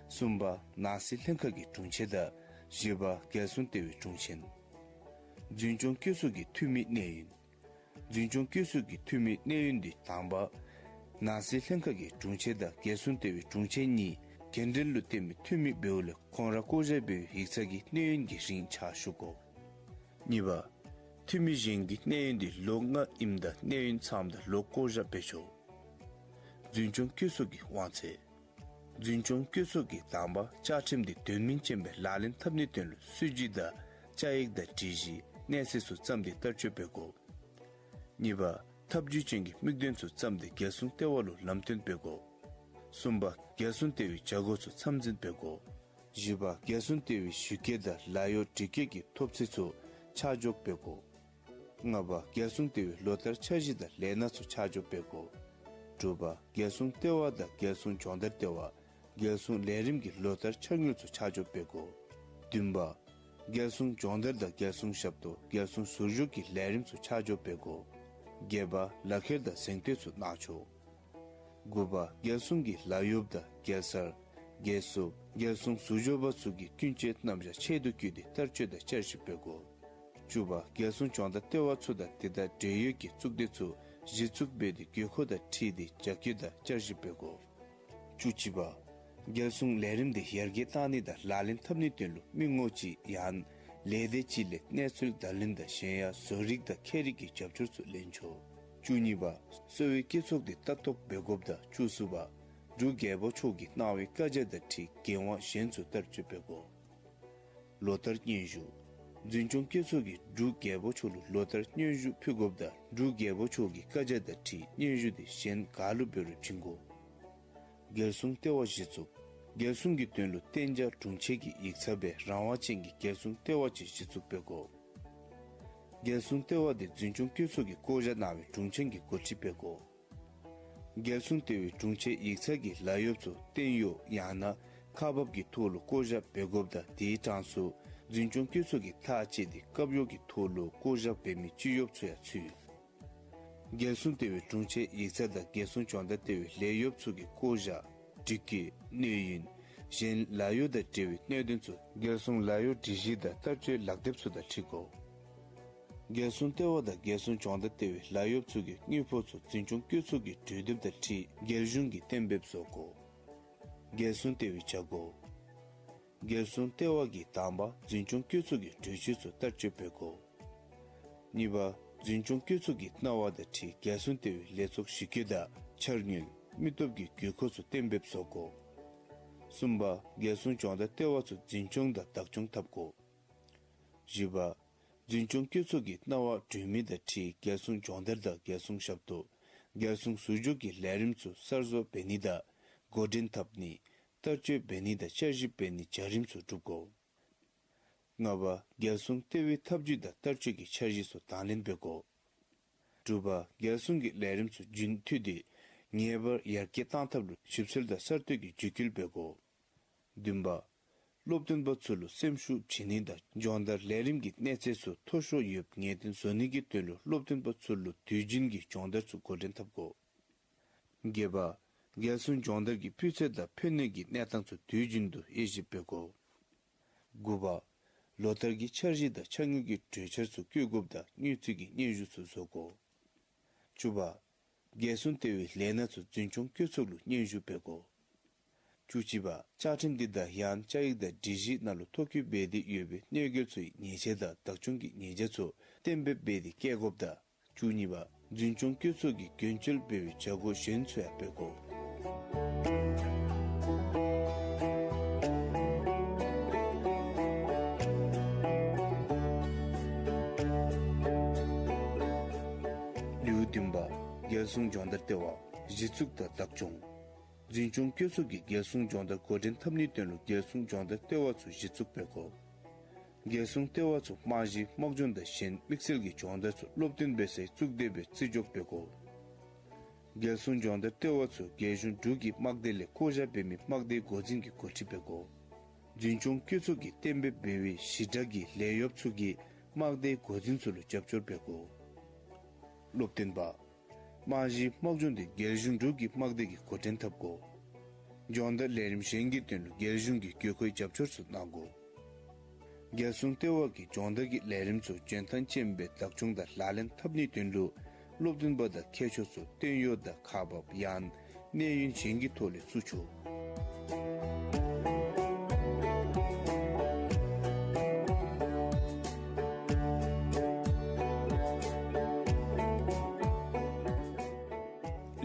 གསུམ་པ་ནང་སྲིད་ལྷན་ཁག་གི་དྲུང་ཆེ་དང་བཞི་པ་རྒྱལ་སྲུང་ལྟེ་བའི་དྲུང་ཆེན། འཛིན་སྐྱོང་བཀོད་ཚོགས་ཀྱི་འཐུས་མི་གནས་ཡུན། འཛིན་སྐྱོང་བཀོད་ཚོགས་ཀྱི་འཐུས་མི་གནས་ཡུན་འདི་དང་པ་ནང་སྲིད་ལྷན་ཁག་གི་དྲུང་ཆེ་དང་རྒྱལ་སྲུང་ལྟེ་བའི་དྲུང་ཆེ་གཉིས་གྱེན་འགྲན་ལུ་བརྟེན་མི་འཐུས་མི་འབདཝ་ལས་ཁོང་ར་བསྐོ་བཞག་འབད་བའི་ཡིག་ཚང་གི་གནས་ཡུན་གྱི་རིང་ཆ་ཞུ་དགོ། གཉིས་པ་འཐུས་མི་གཞན་གྱི་གནས་ཡུན་འདི་ལོ་ལྔ་ཨིནམ་ད་གནས་ཡུན་ཚངམ་ད་ལོ་བསྐོ་བཞག་འབད་ཆོག། འཛིན་སྐྱོང་བཀོད་ཚོགས་ཀྱི་དབང་ཚད། འཛིན་སྐྱོང་བཀོད་ཚོགས་ཀྱིས་དང་པ་བཅའ་ཁྲིམས་འདི་དོན་སྨིན་ཅན་སྦེ་ལག་ལེན་འཐབ་ནིའི་དོན་ལུ་སྲིད་བྱུས་དང་བཅའ་ཡིག་དང་སྒྲིག་གཞི་གནས་ཚད་ཚུ་བརྩམས་ཏེ་བསྟར་སྤྱོད་འབད་དགོ། གཉིས་པ་ཐབས་ཇུས་ཅན་གྱི་དམིགས་དོན་ཚུ་བརྩམས་ཏེ་རྒྱལ་སྲུང་ལྟེ་བ་ལུ་ལམ་སྟོན་འབད་དགོ། གསུམ་པ་རྒྱལ་སྲུང་ལྟེ་བའི་བྱ་སྒོ་ཚུ་མཚམས་འཛིན་འབད་དགོ། བཞི་པ་རྒྱལ་སྲུང་ལྟེ་བའི་ཞུ་སྐྱེལ་དང་ལཱ་གཡོག་སྒྲིག་སྐྱེལ་གྱི་ཐོབ་ཚད་ཚུ་ཆ་འཇོག་འབད་དགོ། ལྔ་པ་རྒྱལ་སྲུང་ལྟེ་བའི་ལོ་ལྟར་འཆར་གཞི་དང་ལས་སྣ་ཚུ་ཆ་འཇོག་འབད་དགོ། དྲུག་པ་རྒྱལ་སྲུང་ལྟེ་བ་དང་རྒྱལ་སྲུང་སྦྱོང་བརྡར་ལྟེ་བ་རྒྱལ་སྲུང་ལས་རིམ་གྱི་ལོ་ལྟར་འཆར་དངུལ་ཚུ་ཆ་འཇོག་འབད་དགོ། བདུན་པ་རྒྱལ་སྲུང་སྦྱོང་བརྡར་དང་རྒྱལ་སྲུང་ཞབས་ཏོག་རྒྱལ་སྲུང་ཟུར་འཇོག་གི་ལས་རིམ་ཚུ་ཆ་འཇོག་འབད་དགོ། བརྒྱད་པ་ལག་ཁྱེར་དང་གཟེངས་བསྟོད་ཚུ་གནང་ཆོག། དགུ་པ་རྒྱལ་སྲུང་གི་ལཱ་གཡོགཔ་དང་རྒྱལ་སར་རྒྱལ་སྲུངཔ་རྒྱལ་སྲུང་ཟུར་འཇོག་པ་ཚུ་གིས་ཀུན་སྤྱོད་རྣམ་གཞག་ཆེད་དུ་བཀོལ་ཏེ་བསྟར་སྤྱོད་དང་བསྐྱར་ཞིབ་འབད་དགོ། བཅུ་པ་རྒྱལ་སྲུང་སྦྱོང་བརྡར་ལྟེ་བ་ཚུ་དང་དེ་དང་འབྲེལ་ཡོད་ཀྱི་གཙུག་སྡེ་ཚུ་གཞི་བཙུགས་འབད་དེ་དགོས་མཁོ་དང་འཁྲིལ་ཏེ་རྒྱ་སྐྱེད་དང་བསྐྱར་ཞིབ་འབད་དགོ། བཅུ་གཅིག་པ་རྒྱལ་སྲུང་ལས་རིམ་དེ་ཡར་རྒྱས་བཏང་ནི་དང་ལག་ལེན་འཐབ་ནིའི་དོན་ལུ་མི་ངོམ་ཅིག་ཡང་ལས་སྡེ་ཅིག་ལས་གནས་ཚུལ་བརྡ་ལེན་དང་གཞན་ཡང་བཟོ་རིག་དང་ཁྱད་རིག་གི་རྒྱབ་སྐྱོར་ཚུ་ལེན་ཆོག། བཅུ་གཉིས་པ་གསོ་བའི་སྐྱེད་ཚོགས་དེ་ལྟ་རྟོག་འབད་དགོཔ་དང་བཅུ་གསུམ་པ་འབྲུག་རྒྱལ་པོ་མཆོག་གིས་གནང་བའི་བཀའ་རྒྱ་དང་འཁྲིལ་འགན་དབང་གཞན་ཚུ་བསྟར་སྤྱོད་འབད་དགོ། ལོ་ལྟར་སྙན་ཞུ། འཛིན་སྐྱོང་སྐྱེད་ཚོགས་ཀྱིས་འབྲུག་རྒྱལ་པོ་མཆོག་ལུ་ལོ་ལྟར་སྙན་ཞུ་ཕུལ་དགོཔ་དང་འབྲུག་རྒྱལ་པོ་མཆོག་གི་བཀའ་རྒྱ་དང་འཁྲིལ་སྙན་ཞུ་དེ་གཞན་ག་ལུ་འབད་རུང་བྱིན་དགོ། རྒྱལ་སྲུང་ལྟེ་བ་གཞི་བཙུགས། རྒྱལ་སྲུང་གི་དོན་ལུ་གཏན་འཇགས་དྲུང་ཆེ་གི་ཡིག་ཚང་སྦེ་རང་དབང་ཅན་གྱི་རྒྱལ་སྲུང་ལྟེ་བ་ཅིག་གཞི་བཙུགས་འབད་དགོ། རྒྱལ་སྲུང་ལྟེ་བ་དེ་འཛིན་སྐྱོང་སྐྱེད་ཚོགས་ཀྱིས་བསྐོ་བཞག་གནང་བའི་དྲུང་ཆེན་གྱིས་འགོ་ཁྲིད་འབད་དགོ། རྒྱལ་སྲུང་ལྟེ་བའི་དྲུང་ཆེ་ཡིག་ཚང་གིས་ལཱ་གཡོགཔ་ཚུ་བརྟན་གཡོག་ཡང་ན་ཁག་འབགཔ་གི་ཐོག་ལུ་བསྐོ་བཞག་འབད་དགོཔ་དང་དེའི་གྲངས་སུ་འཛིན་སྐྱོང་སྐྱེད་ཚོགས་ཀྱིས་ཐག་བཅད་དེ་རྐྱབ་གཡོག་གི་ཐོག་ལུ་བསྐོ་བཞག་འབད་མི་སྤྱི་གཡོགཔ་ཚུ་ཡང་ཚུད། རྒྱལ་སྲུང་ལྟེ་བའི་དྲུང་ཆེ་ཡིག་ཚང་དང་རྒྱལ་སྲུང་སྦྱོང་བརྡར་ལྟེ་བའི་ལས་གཡོགཔ་ཚུ་གི་བསྐོ་བཞག་སྒྲིག་བཀོད་གནས་ཡུན་གཞན་ལཱ་གཡོག་དང་འབྲེལ་བའི་གནད་དོན་ཚུ་རྒྱལ་སྲུང་ལཱ་གཡོག་སྒྲིག་གཞི་དང་བསྟར་སྤྱོད་ལག་དེབ་ཚུ་དང་འཁྲིལ་དགོ། རྒྱལ་སྲུང་ལྟེ་བ་དང་རྒྱལ་སྲུང་སྦྱོང་བརྡར་ལྟེ་བའི་ལཱ་གཡོགཔ་ཚུ་གི་དངུལ་ཕོགས་ཚུ་འཛིན་སྐྱོང་སྐྱེད་ཚོགས་ཀྱི་གྲོས་འདེབས་དང་འཁྲིལ་རྒྱལ་གཞུང་གིས་གཏན་འབེབས་བཟོ་དགོ། རྒྱལ་སྲུང་ལྟེ་བའི་བྱ་སྒོ། རྒྱལ་སྲུང་ལྟེ་བ་གིས་དང་པ་འཛིན་སྐྱོང་སྐྱེད་ཚོགས་ཀྱི་གྲོས་ཆོད་ཚུ་བསྟར་སྤྱོད་འབད་དགོ། གཉིས་པ་འཛིན་སྐྱོང་སྐྱེད་ཚོགས་ཀྱི་གནང་བ་དང་འཁྲིལ་རྒྱལ་སྲུང་ལྟེ་བའི་ལས་ཚོགས་ཞི་རྒྱས་དང་འཆར་དངུལ་མི་སྟོབས་ཀྱི་དགོས་མཁོ་ཚུ་གཏན་འབེབས་བཟོ་དགོ། གསུམ་པ་རྒྱལ་སྲུང་སྦྱོང་བརྡར་ལྟེ་བ་ཚུ་འཛིན་སྐྱོང་དང་བདག་སྐྱོང་འཐབ་དགོ། བཞི་པ་འཛིན་སྐྱོང་སྐྱེད་ཚོགས་ཀྱི་གནང་བ་གྲོན་མི་དང་འཁྲིལ་རྒྱལ་སྲུང་སྦྱོང་བརྡར་དང་རྒྱལ་སྲུང་ཞབས་ཏོག་རྒྱལ་སྲུང་ཟུར་འཇོག་གི་ལས་རིམ་ཚུ་གསར་བཟོ་འབད་ནི་དང་འགོ་འདྲེན་འཐབ་ནི་བསྟར་སྤྱོད་འབད་ནི་དང་བསྐྱར་ཞིབ་འབད་ནི་བྱ་རིམ་ཚུ་སྒྲུབ་དགོ། ལྔ་པ་རྒྱལ་སྲུང་ལྟེ་བའི་ཐབས་ཇུས་དང་བསྟར་སྤྱོད་ཀྱི་འཆར་གཞི་ཚུ་དང་ལེན་འབད་དགོ། དྲུག་པ་རྒྱལ་སྲུང་གི་ལས་རིམ་ཚུ་རྒྱུན་མཐུད་དེ་ངེས་པར་ཡར་རྒྱས་བཏང་ཐབས་ལུ་ཞིབ་འཚོལ་དང་གསར་གཏོད་ཀྱི་བརྒྱུད་སྐུལ་འབད་དགོ། བདུན་པ་སློབ་སྟོན་པ་ཚུ་ལུ་སེམས་ཤུགས་བྱིན་ནི་དང་སྦྱོང་བརྡར་ལས་རིམ་གྱི་གནས་ཚད་ཚུ་མཐོ་ཤོས་ཡོདཔ་ངེས་གཏན་བཟོ་ནི་གི་དོན་ལུ་སློབ་སྟོན་པ་ཚུ་ལུ་དུས་རྒྱུན་གྱི་སྦྱོང་བརྡར་ཚུ་འགོ་འདྲེན་འཐབ་དགོ། བརྒྱད་པ་རྒྱལ་སྲུང་སྦྱོང་བརྡར་གྱི་སྤུས་ཚད་དང་ཕན་ནུས་ཀྱི་གནས་སྟངས་ཚུ་དུས་རྒྱུན་དུ་དབྱེ་ཞིབ་འབད་དགོ། དགུ་པ་ལོ་ལྟར་གྱི་འཆར་གཞི་དང་འཆར་དངུལ་གྱི་གྲོས་འཆར་ཚུ་བཀོད་དགོཔ་དང་དངུལ་རྩིས་ཀྱི་སྙན་ཞུ་ཚུ་བཟོ་དགོ། བཅུ་པ་རྒྱལ་སྲུང་ལྟེ་བའི་ལས་སྣ་ཚུ་འཛིན་སྐྱོང་སྐྱེད་ཚོགས་ལུ་སྙན་ཞུ་འབད་དགོ། བཅུ་གཅིག་པ་བཅའ་ཁྲིམས་འདི་དང་ཡང་བཅའ་ཡིག་དང་སྒྲིག་གཞི་ནང་ལུ་ཐོ་བཀོད་འབད་དེ་ཡོད་པའི་གནོད་འགེལ་ཚུ་ཡི་ཉེས་ཆད་དང་བདག་སྐྱོང་གི་ཉེས་ཆད་ཚུ་གཏན་འབེབས་འབད་དེ་བཀལ་དགོཔ་དང་བཅུ་གཉིས་པ་འཛིན་སྐྱོང་སྐྱེད་ཚོགས་ཀྱིས་གྱོང་བཅོལ་འབད་བའི་བྱ་སྒོ་གཞན་ཚུ་ཡང་འབད་དགོ། ལེའུ་བདུན་པ་རྒྱལ་སྲུང་སྦྱོང་བརྡར་ལྟེ་བ་གཞི་བཙུགས་དང་བདག་སྐྱོང་། འཛིན་སྐྱོང་སྐྱེད་ཚོགས་ཀྱིས་རྒྱལ་སྲུང་སྦྱོང་བརྡར་འགོ་འདྲེན་འཐབ་ནིའི་དོན་ལུ་རྒྱལ་སྲུང་སྦྱོང་བརྡར་ལྟེ་བ་ཚུ་གཞི་བཙུགས་འབད་དགོ། རྒྱལ་སྲུང་ལྟེ་བ་ཚུ་རྨང་གཞི་དམག་སྦྱོང་དང་གཞན་དམིགས་བསལ་གྱི་སྦྱོང་བརྡར་ཚུ་སློབ་སྟོན་འབད་སའི་གཙུག་སྡེ་སྦེ་བརྩི་འཇོག་འབད་དགོ། རྒྱལ་སྲུང་སྦྱོང་བརྡར་ལྟེ་བ་ཚུ་རྒྱལ་གཞུང་འབྲུག་གི་དམག་སྡེ་ལས་བསྐོ་བཞག་འབད་མི་དམག་སྡེའི་འགོ་འཛིན་གྱིས་འགོ་ཁྲིད་འབད་དགོ། འཛིན་སྐྱོང་སྐྱེད་ཚོགས་ཀྱིས་གཏན་འབེབས་འབད་བའི་ཞི་དྲག་གི་ལས་གཡོགཔ་ཚུ་གིས་དམག་སྡེའི་འགོ་འཛིན་ཚུ་ལུ་རྒྱབ་སྐྱོར་འབད་དགོ། སློབ་སྟོན་པ། རྨང་གཞིའི་དམག་སྦྱོང་དེ་རྒྱལ་གཞུང་འབྲུག་གི་དམག་སྡེ་གིས་འགོ་འདྲེན་འཐབ་དགོ། སྦྱོང་བརྡར་ལས་རིམ་གཞན་གྱི་དོན་ལུ་རྒྱལ་གཞུང་གིས་དགོས་མཁོའི་རྒྱབ་སྐྱོར་ཚུ་གནང་དགོ། རྒྱལ་སྲུང་ལྟེ་བ་གིས་སྦྱོང་བརྡར་གྱི་ལས་རིམ་ཚུ་འཇོན་ཐང་ཅན་སྦེ་བདག་སྐྱོང་དང་ལག་ལེན་འཐབ་ནིའི་དོན་ལུ་སློབ་སྟོན་པ་དང་མཁས་མཆོག་ཚུ་བརྟན་གཡོ་དང་ཁག་འབགཔ་ཡང་གནས་ཡུན་གཞན་གྱི་ཐོག་ལས་བཙུགས་ཆོག།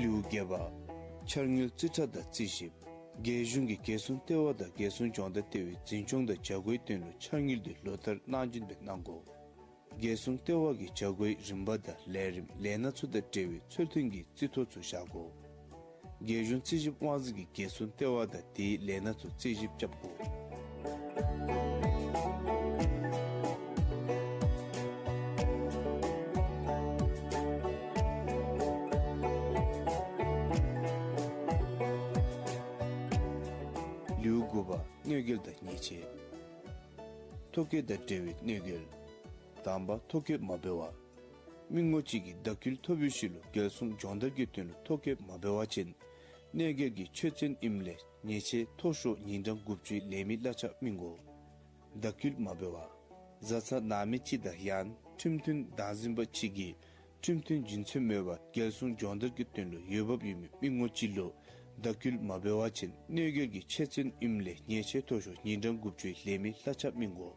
ལེའུ་བརྒྱད་པ། འཆར་དངུལ་རྩིས་ཁྲ་དང་རྩིས་ཞིབ། རྒྱལ་གཞུང་གིས་རྒྱལ་སྲུང་ལྟེ་བ་དང་རྒྱལ་སྲུང་སྦྱོང་བརྡར་ལྟེ་བའི་འཛིན་སྐྱོང་དང་བྱ་སྒོའི་དོན་ལུ་འཆར་དངུལ་དེ་ལོ་ལྟར་གནང་སྦྱིན་སྦེ་གནང་དགོ། རྒྱལ་སྲུང་ལྟེ་བ་གིས་བྱ་སྒོའི་རིམ་པ་དང་ལས་རིམ་ལས་སྣ་ཚུ་དང་འབྲེལ་བའི་ཚུལ་མཐུན་གྱི་རྩིས་ཐོ་ཚུ་བཞག་དགོ། རྒྱལ་གཞུང་རྩིས་ཞིབ་དབང་འཛིན་གྱིས་རྒྱལ་སྲུང་ལྟེ་བ་དང་དེའི་ལས་སྣ་ཚུ་རྩིས་ཞིབ་རྐྱབ་དགོ། གནོད་འགེལ་དང་ཉེས་ཆད། ཐོ་བཀོད་དང་འབྲེལ་བའི་གནོད་འགེལ། དང་པ། ཐོ་བཀོད་མ་འབད་བ། མི་ངོ་གཅིག་གིས་བདག་སྐྱོན་ཐོབ་པའི་ཤུལ་ལུ་འགེལ་སོང་སྦྱོང་བརྡར་གྱི་དོན་ལུ་ཐོ་བཀོད་མ་འབད་བ་ཅིན་གནོད་འགེལ་གྱི་ཆོད་ཚན་ཨིནམ་ལས་ཉེས་ཆད་མཐོ་ཤོས་ཉིན་གྲངས་དགུ་བཅུའི་ལས་མི་གླ་ཆ་སྨིན་དགོ། བདག་སྐྱོན་མ་འབད་བ། བཟའ་ཚང་ནང་མི་གཅིག་དང་ཡང་ན་ཁྲིམས་མཐུན་བདག་འཛིན་པ་གཅིག་གིས་ཁྲིམས་མཐུན་རྒྱུ་མཚན་མེད་པར་འགེལ་སོང་སྦྱོང་བརྡར་གྱི་དོན་ལུ་འོས་འབབ་ཡོད་མི་མི་ངོ་གཅིག་ལུ་བདག་སྐྱོན་མ་འབད་བ་ཅིན་གནོད་འགེལ་གྱི་ཆོད་ཚན་ཨིནམ་ལས་ཉེས་ཆད་མཐོ་ཤོས་ཉིན་གྲངས་དགུ་བཅུའི་ལས་མི་གླ་ཆ་སྨིན་དགོ།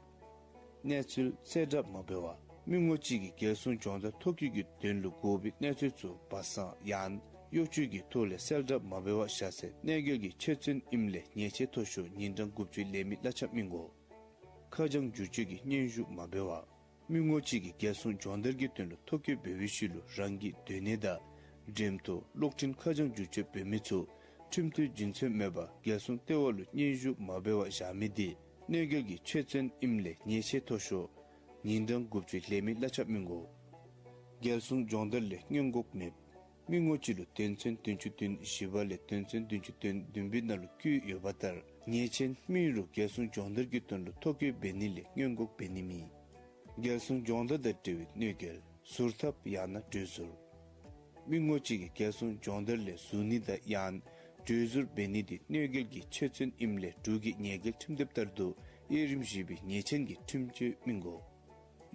གནས་ཚུལ་གསལ་བསྒྲགས་མ་འབད་བ། མི་ངོ་གཅིག་གིས་འགེལ་སོང་སྦྱོང་བརྡར་ཐོ་བཀོད་ཀྱི་དོན་ལུ་དགོ་པའི་གནས་ཚུལ་ཚུ་སྦ་གསང་ཡང་གཡོ་བཅོས་ཀྱི་ཐོག་ལས་གསལ་བསྒྲགས་མ་འབད་བར་བཞག་ཚེ་གནོད་འགེལ་གྱི་ཆོད་ཚན་ཨིནམ་ལས་ཉེས་ཆད་མཐོ་ཤོས་ཉིན་གྲངས་དགུ་བཅུའི་ལས་མི་གླ་ཆ་སྨིན་དགོ། ཁ་བྱང་བསྒྱུར་བཅོས་ཀྱི་སྙན་ཞུ་མ་འབད་བ། མི་ངོ་གཅིག་གིས་འགེལ་སོང་སྦྱོང་བརྡར་གྱི་དོན་ལུ་ཐོ་བཀོད་འབད་བའི་ཤུལ་ལུ་རང་གི་སྡོད་གནས་དང་འགྲེམས་ཐོ་གློག་འཕྲིན་ཁ་བྱང་བསྒྱུར་བཅོས་འབད་མི་ཚུ་ཁྲིམས་མཐུན་རྒྱུ་མཚན་མེད་པར་འགེལ་སོང་ལྟེ་བ་ལུ་སྙན་ཞུ་མ་འབད་བར་བཞག་མི་དེ་གནོད་འགེལ་གྱི་ཆོད་ཚན་ཨིནམ་ལས་ཉེས་ཆད་མཐོ་ཤོས་ཉིན་གྲངས་དགུ་བཅུའི་ལས་མི་གླ་ཆ་སྨིན་དགོ། འགེལ་སོང་སྦྱོང་བརྡར་ལས་སྔོན་འགོག་མེད། མི་ངོ་གཅིག་ལུ་དོན་ཚན་བདུན་ཅུ་དོན་བཞི་པ་ལས་དོན་ཚན་བདུན་ཅུ་དོན་བདུན་པའི་ནང་ལུ་བཀོད་ཡོད་པ་ལྟར་ཉེས་ཆད་སྨིན་རུང་འགེལ་སོང་སྦྱོང་བརྡར་གྱི་དོན་ལུ་ཐོ་བཀོད་འབད་ནི་ལས་སྔོན་འགོག་འབད་ནི་མེད། འགེལ་སོང་སྦྱོང་བརྡར་དང་འབྲེལ་བའི་གནོད་འགེལ། ཟུར་ཐབས་ཡང་ན་གྲོས་ཟུར། མི་ངོ་གཅིག་གིས་འགེལ་སོང་སྦྱོང་བརྡར་ལས་ཟུར་ནི་དང་ཡང་གྲོས་ཟུར་འབད་ནི་དེ་གནོད་འགེལ་གྱི་ཆོད་ཚན་ཨིནམ་ལས་དྲུག་གི་ཉེས་འགེལ་ཁྲིམས་དེབ་ལྟར་དུ་དབྱེ་རིམ་བཞི་པའི་ཉེས་ཆད་ཀྱི་ཁྲིམས་གཅོད་སྨིན་དགོ།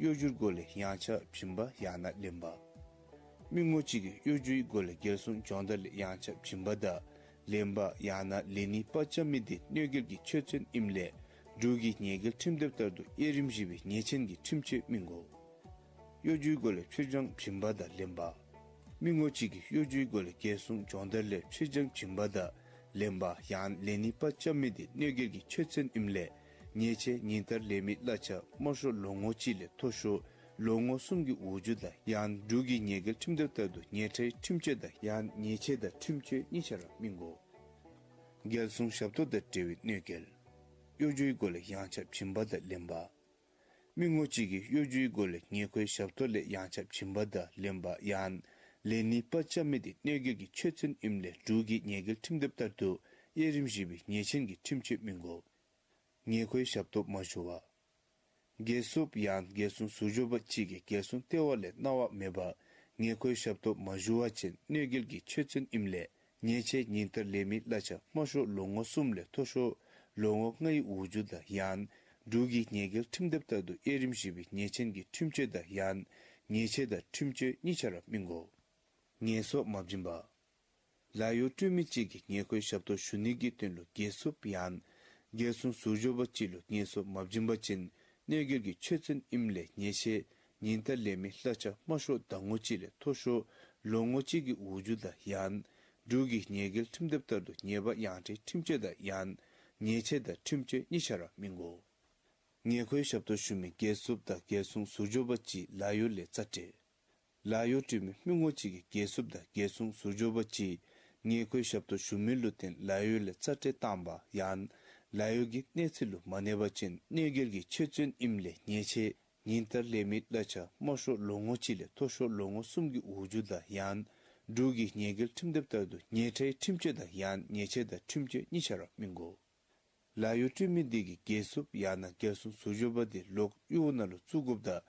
གཡོ་སྒྱུའི་སྒོ་ལས་ཡངས་ཆག་བྱིན་པ་ཡང་ན་ལེན་པ། མི་ངོ་གཅིག་གིས་གཡོ་སྒྱུའི་སྒོ་ལས་འགེལ་སོང་སྦྱོང་བརྡར་ལས་ཡངས་ཆག་བྱིན་པ་དང་ལེན་པ་ཡང་ན་ལེན་ནི་པ་རྐྱབ་མི་དེ་གནོད་འགེལ་གྱི་ཆོད་ཚན་ཨིནམ་ལས་དྲུག་གི་ཉེས་འགེལ་ཁྲིམས་དེབ་ལྟར་དུ་དབྱེ་རིམ་བཞི་པའི་ཉེས་ཆད་ཀྱི་ཁྲིམས་གཅོད་སྨིན་དགོ། གཡོ་སྒྱུའི་སྒོ་ལས་ཕྱིར་འགྱངས་བྱིན་པ་དང་ལེན་པ། མི་ངོ་གཅིག་གིས་གཡོ་སྒྱུའི་སྒོ་ལས་འགེལ་སོང་སྦྱོང་བརྡར་ལས་ཕྱིར་འགྱངས་བྱིན་པ་དང་ལེན་པ་ཡང་ལེན་ནི་པ་རྐྱབ་མི་དེ་གནོད་འགེལ་གྱི་ཆོད་ཚན་ཨིནམ་ལས་ཉེས་ཆད་ཉིན་ལྟར་ལས་མི་གླ་ཆ་དམའ་ཤོས་ལོ་ངོ་གཅིག་ལས་མཐོ་ཤོས་ལོ་ངོ་གསུམ་གྱི་འོག་འཇུག་དང་ཡང་དྲུག་གི་ཉེས་འགེལ་ཁྲིམས་དེབ་ལྟར་དུ་ཉེས་ཁྲའི་ཁྲིམས་གཅོད་དང་ཡང་ཉེས་ཆད་དང་ཁྲིམས་གཅོད་གཉིས་ཆ་ར་སྨིན་དགོ། འགེལ་སོང་ཞབས་ཏོག་དང་འབྲེལ་བའི་གནོད་འགེལ། གཡོ་སྒྱུའི་སྒོ་ལས་ཡངས་ཆག་བྱིན་པ་དང་ལེན་པ། མི་ངོ་གཅིག་གིས་གཡོ་སྒྱུའི་སྒོ་ལས་ཉེ་འཁོརའི་ཞབས་ཏོག་ལས་ཡངས་ཆག་བྱིན་པ་དང་ལེན་པ་ཡང་ལེན་ནི་པ་རྐྱབ་མི་དེ་གནོད་འགེལ་གྱི་ཆོད་ཚན་ཨིནམ་ལས་དྲུག་གི་ཉེས་འགེལ་ཁྲིམས་དེབ་ལྟར་དུ་དབྱེ་རིམ་བཞི་པའི་ཉེས་ཆད་ཀྱི་ཁྲིམས་གཅོད་སྨིན་དགོ། ཉེ་འཁོརའི་ཞབས་ཏོག་མ་ཞུ་བ། འགལ་སོངམ་ཡང་འགལ་སོང་ཟུར་འཇོག་པ་གཅིག་གིས་འགལ་སོང་ལྟེ་བ་ལས་གནང་བ་མེད་པར་ཉེ་འཁོརའི་ཞབས་ཏོག་མ་ཞུ་བ་ཅིན་གནོད་འགེལ་གྱི་ཆོད་ཚན་ཨིནམ་ལས་ཉེས་ཆད་ཉིན་ལྟར་ལས་མི་གླ་ཆ་དམའ་ཤོས་ལོ་ངོ་གསུམ་ལས་མཐོ་ཤོས་ལོ་ངོ་ལྔའི་འོག་འཇུག་དང་ཡང་དྲུག་གི་ཉེས་འགེལ་ཁྲིམས་དེབ་ལྟར་དུ་དབྱེ་རིམ་བཞི་པའི་ཉེས་ཆད་ཀྱི་ཁྲིམས་གཅོད་དང་ཡང་ཉེས་ཆད་དང་ཁྲིམས་གཅོད་གཉིས་ཆ་ར་སྨིན་དགོ། ངལ་གསོ་མ་བྱིན་པ། ལཱ་གཡོག་སྤྲོད་མི་གཅིག་གིས་ཉེ་འཁོར་ཞབས་ཏོག་ཞུ་ནི་གི་དོན་ལུ་འགལ་སོངམ་ཡང་འགལ་སོང་ཟུར་འཇོག་པ་གཅིག་ལུ་ངལ་གསོ་མ་བྱིན་པ་ཅིན་གནོད་འགེལ་གྱི་ཆོད་ཚན་ཨིནམ་ལས་ཉེས་ཆད་ཉིན་ལྟར་ལས་མི་གླ་ཆ་དམའ་ཤོས་ཟླ་ངོ་གཅིག་ལས་མཐོ་ཤོས་ལོ་ངོ་གཅིག་གི་འོག་འཇུག་དང་ཡང་དྲུག་གི་ཉེས་འགེལ་ཁྲིམས་དེབ་ལྟར་དུ་ཉེས་པ་ཡངས་ཁྲའི་ཁྲིམས་གཅོད་དང་ཡང་ཉེས་ཆད་དང་ཁྲིམས་གཅོད་གཉིས་ཆ་ར་སྨིན་དགོ། ཉེ་འཁོར་ཞབས་ཏོག་ཞུ་མི་འགལ་སོངམ་དང་འགལ་སོང་ཟུར་འཇོག་པ་གཅིག་ལཱ་གཡོག་ལས་རྩ་སྤྲོད། ལཱ་གཡོག་སྤྲོད་མི་མི་ངོ་གཅིག་གིས་འགལ་སོངམ་དང་འགལ་སོང་ཟུར་འཇོག་པ་གཅིག་ཉེ་འཁོར་ཞབས་ཏོག་ཞུ་མི་ལུ་བརྟེན་ལཱ་གཡོག་ལས་རྩ་སྤྲོད་བཏང་པ་ཡང་ལཱ་གཡོག་གི་གནས་ཚད་ལུ་མ་གནས་པ་ཅིན་གནོད་འགེལ་གྱི་ཆོད་ཚན་ཨིནམ་ལས་ཉེས་ཆད་ཉིན་ལྟར་ལས་མི་གླ་ཆ་དམའ་ཤོས་ལོ་ངོ་གཅིག་ལས་མཐོ་ཤོས་ལོ་ངོ་གསུམ་གྱི་འོག་འཇུག་དང་ཡང་དྲུག་གི་ཉེས་འགེལ་ཁྲིམས་དེབ་ལྟར་དུ་ཉེས་ཁྲའི་ཁྲིམས་གཅོད་དང་ཡང་ཉེས་ཆད་དང་ཁྲིམས་གཅོད་གཉིས་ཆ་ར་སྨིན་དགོ། ལཱ་གཡོག་སྤྲོད་མི་དེ་གིས་འགལ་སོངམ་ཡང་ན་འགལ་སོང་ཟུར་འཇོག་པ་དེ་ལོག་གཡོག་ནང་ལུ་བཙུགས་དགོཔ་དང་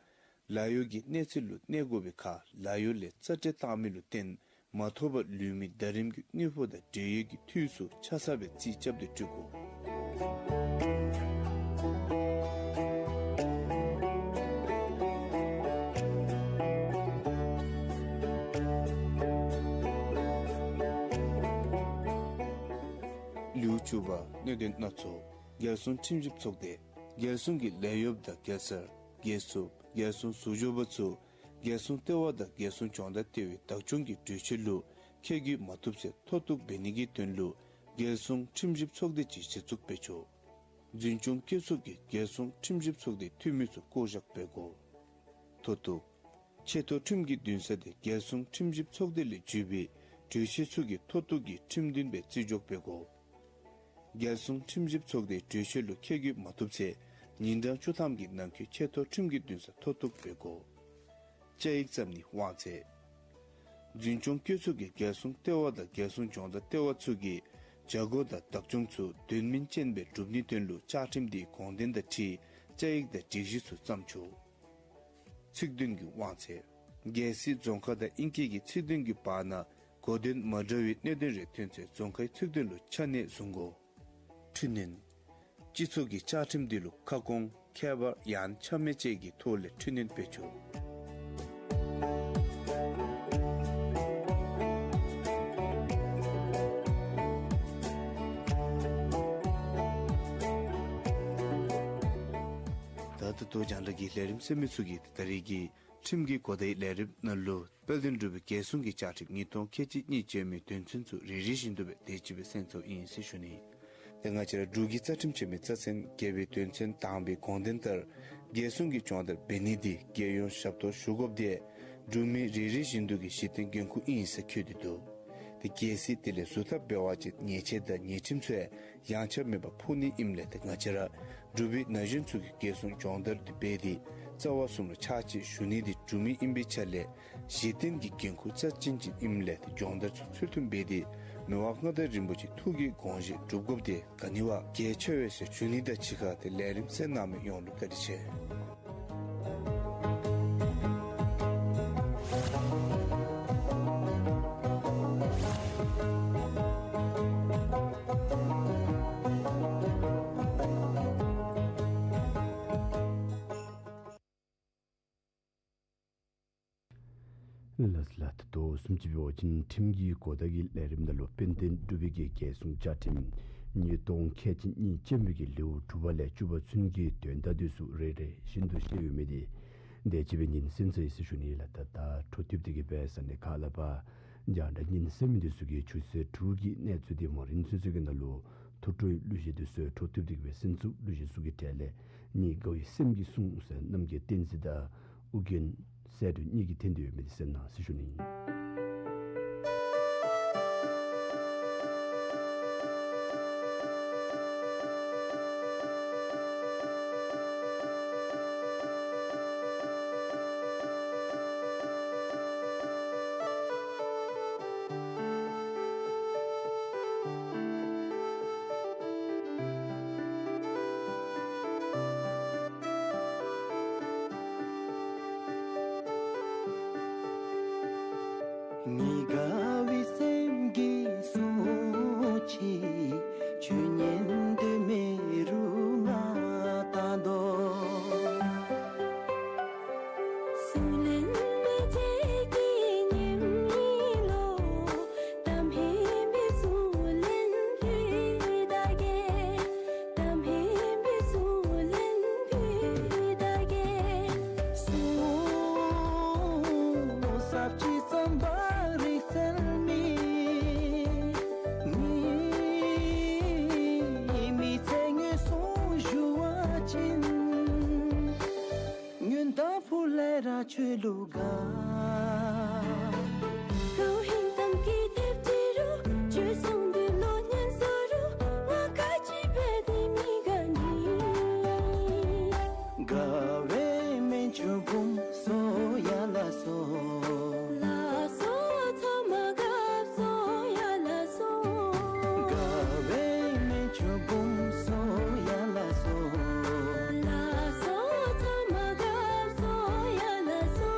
ལཱ་གཡོག་གི་གནས་ཚད་ལུ་གནས་དགོ་པའི་ཁར་ལཱ་གཡོག་ལས་རྩ་སྤྲོད་བཏང་མི་ལུ་བརྟེན་མ་ཐོབ་པར་ལུས་མི་ཟླ་རིམ་གྱི་དངུལ་ཕོགས་དང་འབྲེལ་ཡོད་ཀྱི་འཐུས་ཚུ་ཆ་ཚང་སྦེ་རྩིས་རྐྱབ་སྟེ་སྤྲོད་དགོ། ལེའུ་བཅུ་པ། གནད་དོན་སྣ་ཚོགས། འགལ་སོང་ཁྲིམས་ཞིབ་ཚོགས་སྡེ། འགལ་སོང་གི་ལཱ་གཡོགཔ་དང་འགལ་སར་འགལ་སོངམ་འགལ་སོང་ཟུར་འཇོག་པ་ཚུ་འགལ་སོང་ལྟེ་བ་དང་འགལ་སོང་སྦྱོང་བརྡར་ལྟེ་བའི་བདག་སྐྱོང་གི་གྲོས་ཆོད་ལུ་ཁྱད་གུད་མ་ཐུབ་ཚེ་མཐོ་གཏུགས་འབད་ནི་གི་དོན་ལུ་འགལ་སོང་ཁྲིམས་ཞིབ་ཚོགས་སྡེ་ཅིག་གཞི་བཙུགས་འབད་ཆོག། འཛིན་སྐྱོང་བཀོད་ཚོགས་ཀྱིས་འགལ་སོང་ཁྲིམས་ཞིབ་ཚོགས་སྡེའི་འཐུས་མི་ཚུ་བསྐོ་བཞག་འབད་དགོ། མཐོ་གཏུགས། ཆེ་མཐོ་ཁྲིམས་ཀྱི་འདུན་ས་དེ་འགལ་སོང་ཁྲིམས་ཞིབ་ཚོགས་སྡེ་ལས་བརྒྱུད་པའི་གྲོས་ཆོད་ཚུ་གི་མཐོ་གཏུགས་ཀྱི་ཁྲིམས་འདུན་སྦེ་བརྩི་འཇོག་འབད་དགོ། འགལ་སོང་ཁྲིམས་ཞིབ་ཚོགས་སྡེའི་གྲོས་ཆོད་ལུ་ཁྱད་གུད་མ་ཐུབ་ཚེ་ཉིན་གྲངས་བཅུ་ཐམ་གྱི་ནང་འཁོད་ཆེ་མཐོ་ཁྲིམས་ཀྱི་འདུན་ས་མཐོ་གཏུགས་འབད་དགོ། བཅའ་ཡིག་བརྩམ་ནིའི་དབང་ཚད། འཛིན་སྐྱོང་བཀོད་ཚོགས་ཀྱིས་འགལ་སོང་ལྟེ་བ་དང་འགལ་སོང་སྦྱོང་བརྡར་ལྟེ་བ་ཚུ་གི་ བྱ་སྒོ་དང་བདག་སྐྱོང་ཚུ་དོན་སྨིན་ཅན་སྦེ་སྒྲུབ་ནིའི་དོན་ལུ་བཅའ་ཁྲིམས་དེའི་དགོངས་དོན་དང་འཁྲིལ་བཅའ་ཡིག་དང་སྒྲིག་གཞི་ཚུ་བརྩམས་ཆོག། ཚིག་དོན་གྱི་དབང་ཚད། གལ་སྲིད་རྫོང་ཁག་དང་ཨིང་སྐད་ཀྱི་ཚིག་དོན་གྱི་བར་ན་གོ་དོན་མ་འདྲ་བའི་གནད་དོན་རེ་ཐོན་ཚེ་རྫོང་ཁའི་ཚིག་དོན་ལུ་ཆ་གནས་བཟུང་དགོ། འཕྲི་སྣོན། སྤྱི་ཚོགས་ཀྱི་བཅའ་ཁྲིམས་འདི་ལུ་ཁ་སྐོང་ཁྱད་པར་ཡང་ཆ་མེད་བཅས་ཀྱི་ཐོག་ལས་འཕྲི་སྣོན་འབད་ཆོག། ད་ད་ལྟོ་རྒྱང་བསྒྲགས་ཀྱི་ལས་རིམ་གསན་མི་ཚུ་གིས་ད་རེས་ཀྱི་ཁྲིམས་ཀྱི་གོ་བརྡའི་ལས་རིམ་ནང་ལུ་དཔལ་ལྡན་འབྲུག་པའི་རྒྱལ་སྲུང་གི་བཅའ་ཁྲིམས་ཉིས་སྟོང་ཁལ་གཅིག་གཉིས་ཅན་མའི་དོན་ཚན་ཚུ་རེ་རེ་བཞིན་དུ་སྦེ་དེ་ཅིག་སྦེ་གསན་ཚརཝ་ཨིན་ཟེར་ཞུ་ནི། ཏེ་ང་བཅས་ར་འབྲུག་གི་རྩ་ཁྲིམས་ཆེན་མོའི་རྩ་ཚན་བརྒྱད་པའི་དོན་ཚན་དང་པའི་དགོངས་དོན་ལྟར་རྒྱལ་སྲུང་གི་སྦྱོང་བརྡར་འབད་ནི་འདི་རྒྱལ་ཡོངས་ཞབས་ཏོག་ཞུ་དགོཔ་འདི་འབྲུག་མི་རེ་རེ་བཞིན་དུ་གི་གཞི་རྟེན་འགན་ཁུར་ཨིན་ཟེར་འཁོད་དེ་འདུག། ཏེ་གལ་སྲིད་དེ་ལས་ཟུར་ཐབས་འབད་བ་ཅིན་ཉེས་ཆད་དང་ཉེས་ཁྲིམས་ཚུ་ཡང་ཡངས་ཆག་མེད་པར་ཕོག་ནི་ཨིནམ་ལས་ཏེ་ང་བཅས་ར་འབྲུག་པའི་ན་གཞོན་ཚུ་གིས་རྒྱལ་སྲུང་སྦྱོང་བརྡར་འདི་འབད་དེ་རྩ་བ་གསུམ་ལུ་ཕྱག་ཕྱིད་ཞུ་ནི་འདི་འབྲུག་མི་ཨིན་པའི་ཆ་ལས་གཞི་རྟེན་གྱི་འགན་ཁུར་རྩ་ཅན་ཅིག་ཨིནམ་ལས་ཏེ་སྦྱོང་བརྡར་ཚུ་ཚུལ་མཐུན་འབད་དེ་མི་དབང་མངའ་བདག་རིན་པོ་ཆེའི་ཐུགས་ཀྱི་དགོངས་བཞེད་སྒྲུབ་དགོཔ་འདི་ག་ནི་བ་གལ་ཆེ་བས་ཟེར་ཞུ་ནི་དང་གཅིག་ཁར་ཏེ་ལས་རིམ་གསན་གནང་མི་ཡོངས་ལུ་བཀའ་དྲིན་ཆེ། ལགས་ལགས། ད་ལྟོ་བཟུམ་ཅིག་འབད་བ་ཅིན་ཁྲིམས་ཀྱི་གོ་བརྡ་གི་ལས་རིམ་ནང་ལུ་དཔལ་ལྡན་འབྲུག་པའི་གི་རྒྱལ་སྲུང་བཅའ་ཁྲིམས་ཉིས་སྟོང་ཁལ་གཅིག་གཉིས་ཅན་མའི་གི་ལེའུ་དྲུག་པ་ལས་བཅུ་པ་ཚུན་གྱི་དོན་དག་འདི་ཚུ་རེ་རེ་བཞིན་དུ་བཤད་ཡོད་མི་འདི་དེ་ཅིག་སྦེ་ཉན་གསན་ཚར་ཡི་ཟེར་ཞུ་ནི་ལགས། ད་ད་འཕྲོ་མཐུད་དེ་གི་སྦེ་ས་གནས་ཁག་ལས་ཕར་རྒྱང་བསྒྲགས་ཉན་གསན་མི་འདི་ཚུ་གིས་ཆུ་ཚོད་དྲུག་གི་གནས་ཚུལ་འདི་མ་རིམ་ཚུན་ཚོད་ཀྱི་ནང་ལུ་ཐུགས་སྤྲོའི་གླུ་གཞས་འདི་ཚུ་འཕྲོ་མཐུད་དེ་གི་སྦེ་གསན་ཚུགས། གླུ་གཞས་ཚུ་གི་གྲས་ལས་ངེའི་དགའ་བའི་སེམས་ཀྱི་སྲུང་ཟེར་རྣམ་རྒྱལ་བསྟན་འཛིན་དང་ཨོ་རྒྱན་གསལ་སྒྲོན་གཉིས་ཀྱིས་འཐེན་ཏེ་ཡོད་མི་འདི་གསན་གནང་ཟེར་ཞུ་ནི། ངེའི་དགའ་བའི་སེམས་ཀྱི་སྲུང་ཆེད། ཁྱོད་ཉན་འདོད་མེད་རུང་ང་བཏང་དོ། གསུང་ལེན་མི་བརྗེད་ཀྱི་ཉིམ་ཡིན་ལོ། ད་མེད་པའི་གསུང་ལེན་གྱི་ད་གེ། ད་མེད་པའི་གསུང་ལེན་གྱི་ད་གེ། གསུང་ཟབ་ཅིང་གཙང་བ་རིག་རྩལ་མི། ངེའི་མི་ཚེ་ངན་སོང་ཞུ་བ་ཅིན། སྔོན་དང་ཕུ་ལས་ར་ཁྱོད་ལུ་དགའ། ཁོ་ཧིང་གཏམ་གྱི་དེབ་ཅིག་རུ་ཁྱོད་སོང་དུས་ལོ་ཉན་སོ་རུང་ང་ག་ཅི་འབད་དེ་མི་དགའ་ནི། དགའ་བའི་སྨན་ཆུང་བུམོ་སོ་ཡ་ལ་སོ། ལ་སོ་ཚ་མ་དགའ་སོ་ཡ་ལ་སོ། དགའ་བའི་སྨན་ཆུང་བུམོ་སོ་ཡ་ལ་སོ། ལ་སོ་ཚ་མ་དགའ་སོ་ཡ་ལ་སོ།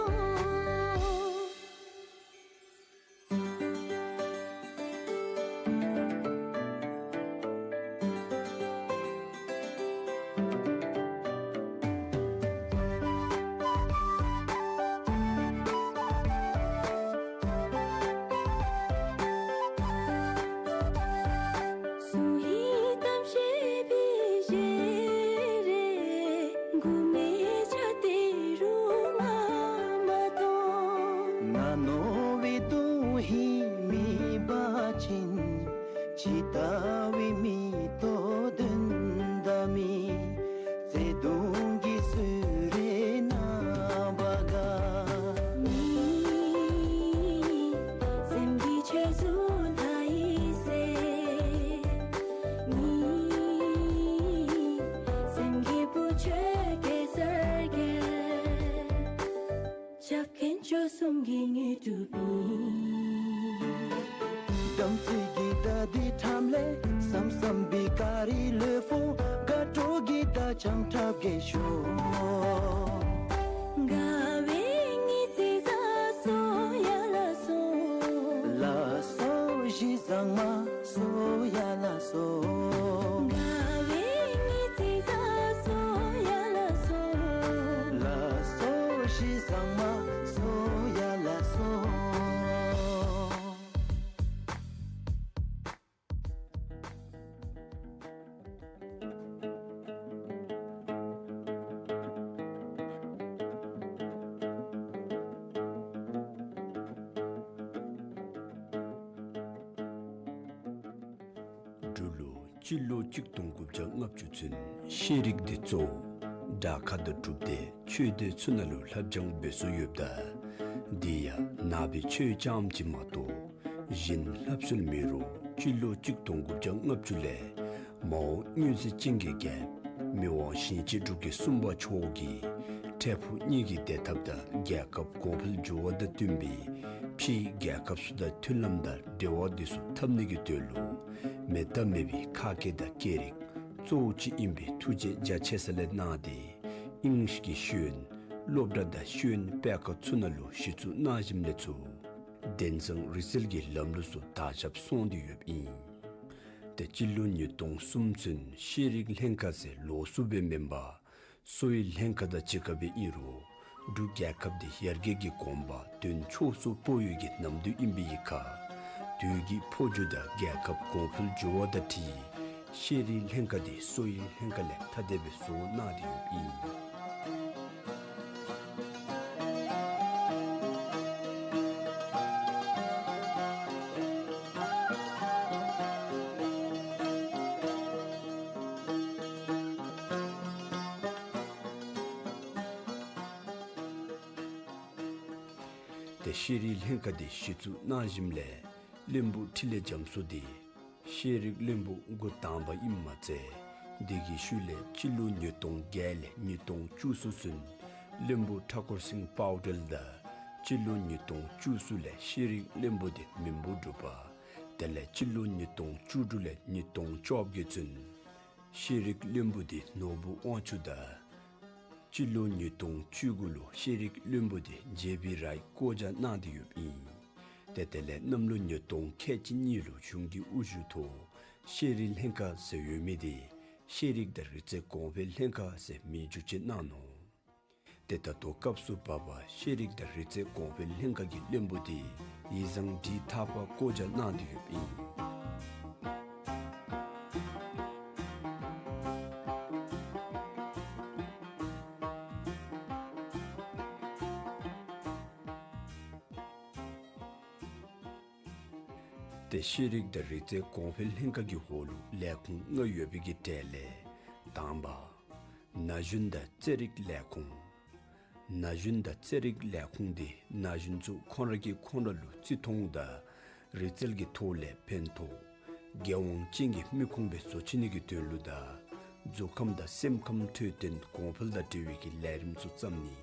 དམ་ཁྲབ་གེ་ཤོ། དགའ་བའི་ཉི་ཚེ་ས་སོ་ཡ་ལ་སོ། ལ་སོ་ཞི་བཟང་མ་སོ་ཡ་ལ་སོ། དགའ་བའི་ཉི་ཚེ་ས་སོ་ཡ་ལ་སོ། ལ་སོ་ཞི་བཟང་མ་སོ་ཡ་ལ་སོ། འབྲུག་ལུ་སྤྱི་ལོ་གཅིག་སྟོང་དགུ་བརྒྱ་ལྔ་བཅུ་ཚུན་ཤེས་རིག་འདི་གཙོ་བོ་དྲག་ཁ་དང་གྲུབ་སྡེ་ཆོས་སྡེ་ཚུ་ནང་ལུ་ལྷབ་སྦྱང་འབད་སྲོལ་ཡོདཔ་ད་དེ་ཡང་ནང་པའི་ཆོས་རྐྱངམ་ཅིག་མ་གཏོགས་གཞན་ལྷབ་སྲོལ་མེད་རུང་སྤྱི་ལོ་གཅིག་སྟོང་དགུ་བརྒྱ་ལྔ་བཅུ་ལས་མ་འོངས་མངོན་གཟིགས་ཅན་གྱི་རྒྱལཔོ་མི་དབང་ཞིང་གཅེས་འབྲུག་རྒྱལ་གསུམ་པ་མཆོག་གིས་འཕྲལ་ཕུགས་གཉིས་ཀྱི་བདེ་ཐབས་དང་རྒྱལ་ཁབ་གོང་འཕེལ་འགྱུར་བ་དང་བསྟུན་པའི་ཕྱིའི་རྒྱལ་ཁབ་ཚུ་དང་མཐུན་ལམ་དང་འབྲེལ་བ་འདི་ཚུ་འཐབ་ནི་གི་དོན་ལུ་མེད་ཐབས་མེད་པའི་ཁ་སྐད་དང་སྐད་རིགས་གཙོ་བོ་ཅིག་ཨིན་པའི་ཐུགས་བཞེད་རྒྱ་ཆེ་ས་ལས་གནང་སྟེ་ཨིང་ལིཤ་གི་ཤེས་ཡོན་སློབ་གྲྭ་དང་ཤེས་ཡོན་སྤེལ་ཁང་ཚུ་ནང་ལུ་གཞི་བཙུགས་གནང་ཞིནམ་ལས་ཚུར་དེང་སང་རིག་རྩལ་གྱི་ལམ་ལུགས་ཚུ་དར་ཁྱབ་སོང་སྟེ་ཡོདཔ་ཨིན། ཏེ་སྤྱི་ལོ་ཉིས་སྟོང་གསུམ་ཚུན་ཤེས་རིག་ལྷན་ཁག་ཟེར་ལོགས་སུ་སྦེ་མེན་པར་གསོ་བའི་ལྷན་ཁག་དང་གཅིག་ཁར་སྦེ་ཨིན་རུང་འབྲུག་རྒྱལ་ཁབ་འདི་ཡར་རྒྱས་ཀྱི་གོམ་པ་དོན་ཕྱོགས་སུ་སྤོ་ཡོད་ཀྱི་ནམ་དུས་ཨིན་པའི་ཁར་དུས་ཀྱི་འཕོ་འགྱུར་དང་རྒྱལ་ཁབ་གོང་འཕེལ་འགྱུར་བ་དང་འཁྲིལ་ཤེས་རིག་ལྷན་ཁག་འདི་གསོ་བའི་ལྷན་ཁག་ལས་ཐ་དད་སྦེ་བཟོ་གནང་སྟེ་ཡོདཔ་ཨིན། ཏེ་ཤེས་རིག་ལྷན་ཁག་འདི་གཞི་བཙུགས་གནང་ཞིནམ་ལས་བློན་པོ་འཕྲིན་ལས་རྒྱ་མཚོ་འདི་ཤེས་རིག་བློན་པོ་འགོ་དང་པ་ཨིནམ་མ་ཚད་དེ་གི་ཤུལ་ལས་སྤྱི་ལོ་ཉིས་སྟོང་བརྒྱད་ལས་ཉིས་སྟོང་བཅུ་གསུམ་ཚུན་བློན་པོ་ཁྲ་འཁོར་སིང་པའོ་ཏེལ་དང་སྤྱི་ལོ་ཉིས་སྟོང་བཅུ་གསུམ་ལས་ཤེས་རིག་བློན་པོ་འདི་མི་འབོར་དྲུག་པ། དེ་ལས་སྤྱི་ལོ་ཉིས་སྟོང་བཅུ་དྲུག་ལས་ཉིས་སྟོང་བཅོ་བརྒྱད་ཚུན་ཤེས་རིག་བློན་པོ་འདི་ནོར་བུ་དབང་ཕྱུག་དང་སྤྱི་ལོ་ཉིས་སྟོང་བཅུ་དགུ་ལུ་ཤེས་རིག་བློན་པོ་འདི་ཇེ་བི་རའི་བསྐོ་བཞག་གནང་སྟེ་ཡོདཔ་ཨིན། ཏེ་དེ་ལས་གནམ་ལོ་ཉིས་སྟོང་ཁལ་གཅིག་གཉིས་ལུ་གཞུང་གི་དབུ་བཞུགས་ཐོག་ཤེས་རིག་ལྷན་ཁག་ཟེར་ཡོད་མི་འདི་ཤེས་རིག་དང་རིག་རྩལ་གོང་འཕེལ་ལྷན་ཁག་ཟེར་མིང་བསྒྱུར་བཅོས་གནང་ནུག། ཏེ་ད་ལྟོ་སྐབས་སུ་བབ་པ་ཤེས་རིག་དང་རིག་རྩལ་གོང་འཕེལ་ལྷན་ཁག་གི་བློན་པོ་འདི་ཡིག་བཟང་འབྲི་ཐར་པ་བསྐོ་བཞག་གནང་སྟེ་ཡོདཔ་ཨིན། ཏེ་ཤེས་རིག་དང་རིག་རྩལ་གོང་འཕེལ་ལྷན་ཁག་གི་འོག་ལུ་ལས་ཁུངས་ལྔ་ཡོད་པའི་གི་གྲས་ལས་དང་པ་ན་གཞོན་དང་རྩེད་རིགས་ལས་ཁུངས། ན་གཞོན་དང་རྩེད་རིགས་ལས་ཁུངས་འདི་ན་གཞོན་ཚུ་ཁོང་ར་གིས་ཁོང་ར་ལུ་བརྩི་མཐོང་དང་རིག་རྩལ་གྱི་ཐོག་ལས་ཕན་ཐོགས་དགེ་དབང་ཅན་གྱི་མི་ཁུངས་སྦེ་བཟོ་བཅུག་ནི་གི་དོན་ལུ་དང་གཟུགས་ཁམས་དང་སེམས་ཁམས་འཕྲོད་བསྟེན་གོང་འཕེལ་དང་འབྲེལ་བའི་གི་ལས་རིམ་ཚུ་བརྩམ་ནི།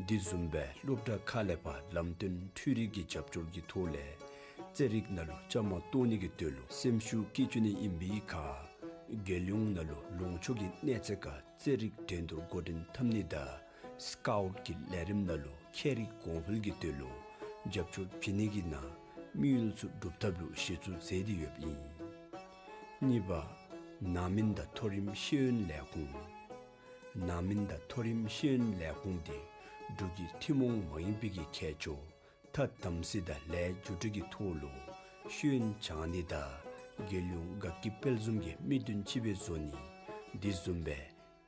འདི་བཟུམ་སྦེ་སློབ་གྲྭ་ཁག་ལས་ཕར་ལམ་སྟོན་འཕྲུལ་རིག་གི་རྒྱབ་སྐྱོར་གྱི་ཐོག་ལས་རྩེད་རིགས་ནང་ལུ་བཅའ་མར་གཏོགས་ནི་གི་དོན་ལུ་སེམས་ཤུགས་བསྐྱེད་བཅུག་ནི་ཨིན་པའི་ཁར་རྒྱལ་ཡོངས་ནང་ལུ་ལུང་ཕྱོགས་ཀྱི་གནས་ཚད་ཁར་རྩེད་རིགས་འགྲན་བསྡུར་འགོ་འདྲེན་འཐབ་ནི་དང་སི་ཀའུཊ་གི་ལས་རིམ་ནང་ལུ་ཁྱད་རིག་གོང་འཕེལ་གྱི་དོན་ལུ་རྒྱབ་སྐྱོར་བྱིན་ནི་གི་ནང་དམིགས་ཡུལ་ཚུ་སྒྲུབ་ཐབས་ལུ་གཞི་བཙུགས་མཛད་དེ་ཡོདཔ་ཨིན། གཉིས་པ་ནང་མི་དང་མཐོ་རིམ་ཤེས་ཡོན་ལས་ཁུངས། ནང་མི་དང་མཐོ་རིམ་ཤེས་ཡོན་ལས་ཁུངས་འདི་འབྲུག་གི་ཐུན་མོང་མ་ཡིན་པའི་གི་ཁྱད་ཆོས་ཐ་དམ་ཚིག་དང་ལས་རྒྱུ་འབྲས་ཀྱི་ཐོག་ལུ་ཤེས་ཡོན་སྦྱང་ནི་དང་རྒྱལ་ཡོངས་དགའ་སྐྱིད་དཔལ་འཛོམས་ཀྱི་དམིགས་དོན་ཅིག་སྦེ་བཟོ་ནི། འདི་བཟུམ་སྦེ་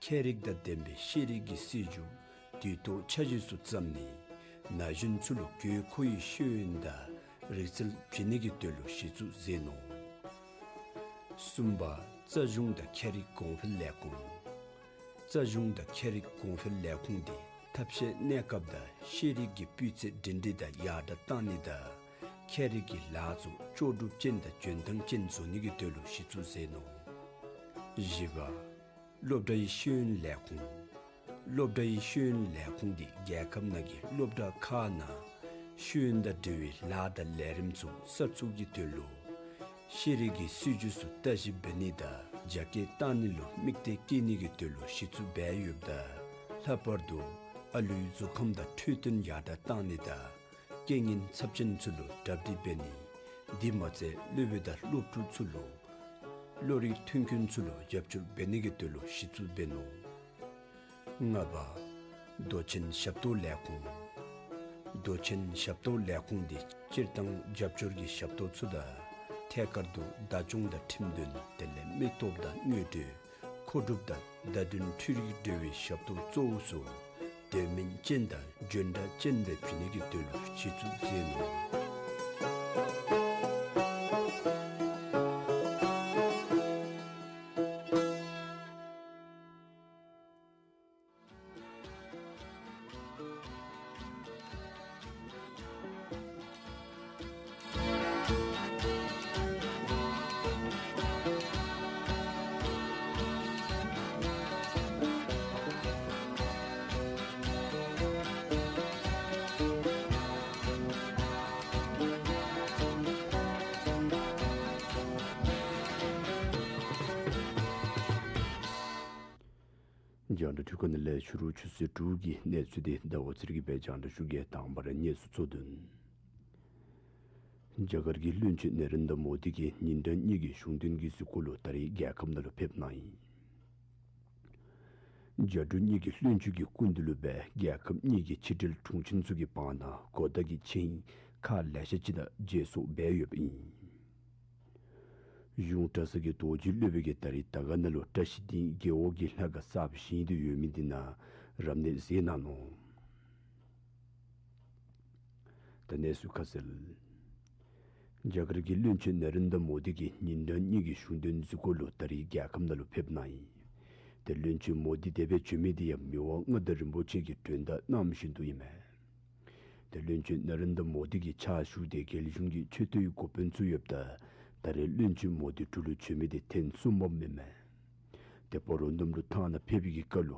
ཁྱད་རིག་དང་ལྡན་པའི་ཤེས་རིག་གི་སྲིད་བྱུས་དུས་ཐོག་ཆ་འཇོག་ཚུ་བརྩམ་ནི། ན་གཞོན་ཚུ་ལུ་དགོས་མཁོ་བའི་ཤེས་ཡོན་དང་རིག་རྩལ་བྱིན་ནི་གི་དོན་ལུ་གཞི་བཙུགས་མཛད་ནུག། གསུམ་པ་རྩ་གཞུང་དང་ཁྱད་རིག་གོང་འཕེལ་ལས་ཁུངས། རྩ་གཞུང་དང་ཁྱད་རིག་གོང་འཕེལ་ལས་ཁུངས་འདི་ཐབས་ཤེས་གནས་སྐབས་དང་ཤེས་རིག་གི་སྤུས་ཚད་སྒྲིང་སྒྲི་དང་ཡར་དྲག་གཏང་ནི་དང་ཁྱད་རིག་གི་ལཱ་ཚུ་ལྕོགས་གྲུབ་ཅན་དང་འཇོན་ཐང་ཅན་བཟོ་ནི་གི་དོན་ལུ་གཞི་བཙུགས་མཛད་ནུག། བཞི་པ་སློབ་གྲྭའི་ཤེས་ཡོན་ལས་ཁུངས། སློབ་གྲྭའི་ཤེས་ཡོན་ལས་ཁུངས་འདི་རྒྱལ་ཁབ་ནང་གི་སློབ་གྲྭ་ཁག་ནང་ཤེས་ཡོན་དང་འབྲེལ་བའི་ལཱ་དང་ལས་རིམ་ཚུ་གསར་བཙུགས་ཀྱི་དོན་ལུ་ཤེས་རིག་གི་སྲིད་བྱུས་ཚུ་བརྟག་ཞིབ་འབད་ནི་དང་ རྒྱ་སྐྱེད་བཏང་ནི་ལུ་དམིགས་གཏད་བསྐྱེད་ནི་གི་དོན་ལུ་གཞི་བཙུགས་འབད་ཡོདཔ་ད་ལྷག་པར་དུ་ཨ་ལུའི་གཟུགས་ཁམས་དང་འཕྲོད་བསྟེན་ཡར་དྲག་བཏང་ནི་དང་རྐྱེན་ངན་ཚབས་ཆེན་ཚུ་ལུ་གྲ་སྒྲིག་འབད་ནི། དེ་མ་ཚད་སློབ་དཔོན་དང་སློབ་ཕྲུག་ཚུ་ལུ་བློ་རིག་མཐུན་རྐྱེན་ཚུ་ལུ་རྒྱབ་སྐྱོར་འབད་ནི་གི་དོན་ལུ་གཞི་བཙུགས་འབད་ནུག། ལྔ་པ། མདོ་ཆེན་ཞབས་ཏོག་ལས་ཁུངས། མདོ་ཆེན་ཞབས་ཏོག་ལས་ཁུངས་འདི་སྤྱིར་བཏང་རྒྱབ་སྐྱོར་གྱི་ཞབས་ཏོག་ཚུ་དང་ཐད་ཀར་དུ་བདག་སྐྱོང་དང་ཁྲིམས་དོན་དེ་ལས་མི་སྟོབས་དང་དངུལ་འབྲེལ་མཁོ་སྒྲུབ་དང་བརྡ་དོན་འཕྲུལ་རིག་འབྲེལ་བའི་ཞབས་ཏོག་གཙོ་བོ་ཚུ་དོན་སྨིན་ཅན་དང་འཇོན་དྲགས་ཅན་སྦེ་བྱིན་ནི་གི་དོན་ལུ་གཞི་བཙུགས་མཛད་ནུག། རྒྱང་བསྒྲགས་འཕྲུལ་ཁང་ནང་ལས་ཕྱི་རུ་ཆུ་ཚོད་དྲུག་གི་གནས་ཚུལ་དེ་ཟླ་བ་ཚེ་རིང་གིས་སྦེ་རྒྱང་བསྒྲགས་ཞུ་གེ། དང་པ་ར་གནས་ཚུལ་གཙོ་དོན། རྒྱ་གར་གྱི་བློན་ཆེན་ནེ་རེན་དྲ་མོ་དི་གིས་ཉིན་གྲངས་གཉིས་ཀྱི་གཞུང་དོན་གྱི་གཟིགས་སྐོར་ལུ་ད་རིས་རྒྱལ་ཁབ་ནང་ལུ་ཕེབས་གནང་ཡི། རྒྱ་འབྲུག་གཉིས་ཀྱི་བློན་ཆེན་གྱི་སྐུ་མདུན་ལུ་སྦེ་རྒྱལ་ཁབ་གཉིས་ཀྱི་ཕྱི་འབྲེལ་དྲུང་ཆེན་ཚུ་གི་བར་ན་གོ་བརྡ་གི་ཆིངས་ཡིག་ཁག་ལེ་ཤ་ཅིག་དང་མཇལ་སོར་འབད་ཡོདཔ་ཨིན། གཞུང་གྲྭ་ཚང་གི་རྡོ་རྗེ་སློབ་དཔོན་གྱིས་ད་རིས་དར་དཀར་ནང་ལུ་བཀྲ་ཤིས་ལྡིང་རྒེད་འོག་གི་ལྷ་ཁང་གསརཔ་བཞེངས་ཏེ་ཡོད་མི་འདི་ནང་རབ་གནས་མཛད་གནང་ནུག། ད་གནས་ཚུལ་ཁ་གསལ། རྒྱ་གར་གྱི་བློན་ཆེན་ནེ་རེན་དྲ་མོ་དི་གིས་ཉིན་གྲངས་གཉིས་ཀྱི་གཞུང་དོན་གཟིགས་སྐོར་ལུ་ད་རིས་རྒྱལ་ཁབ་ནང་ལུ་ཕེབས་གནང་ཡི། ཏེ་བློན་ཆེན་མོ་དི་དེ་སྦེ་བྱོན་མི་འདི་ཡང་མི་དབང་མངའ་བདག་རིན་པོ་ཆེ་གིས་མགྲོན་བརྡ་གནང་བཞིན་དུ་ཨིན་མས། ཏེ་བློན་ཆེན་ནེ་རེན་དྲ་མོ་དི་གི་ཕྱག་ཞུ་སྟེ་རྒྱལ་གཞུང་གི་མཆོད་རྟེན་གྱི་འགོ་དཔོན་ཚུ་ཡོདཔ་ད་ད་རེས་བློན་ཆེན་མོ་དི་འབྲུག་ལུ་བྱོན་མི་འདི་ཐེངས་གསུམ་པམ་ཨིན་མས། ཏེ་སྤ་རོ་གནམ་གྲུ་ཐང་ནང་ཕེབས་པའི་གི་སྐབས་ལུ་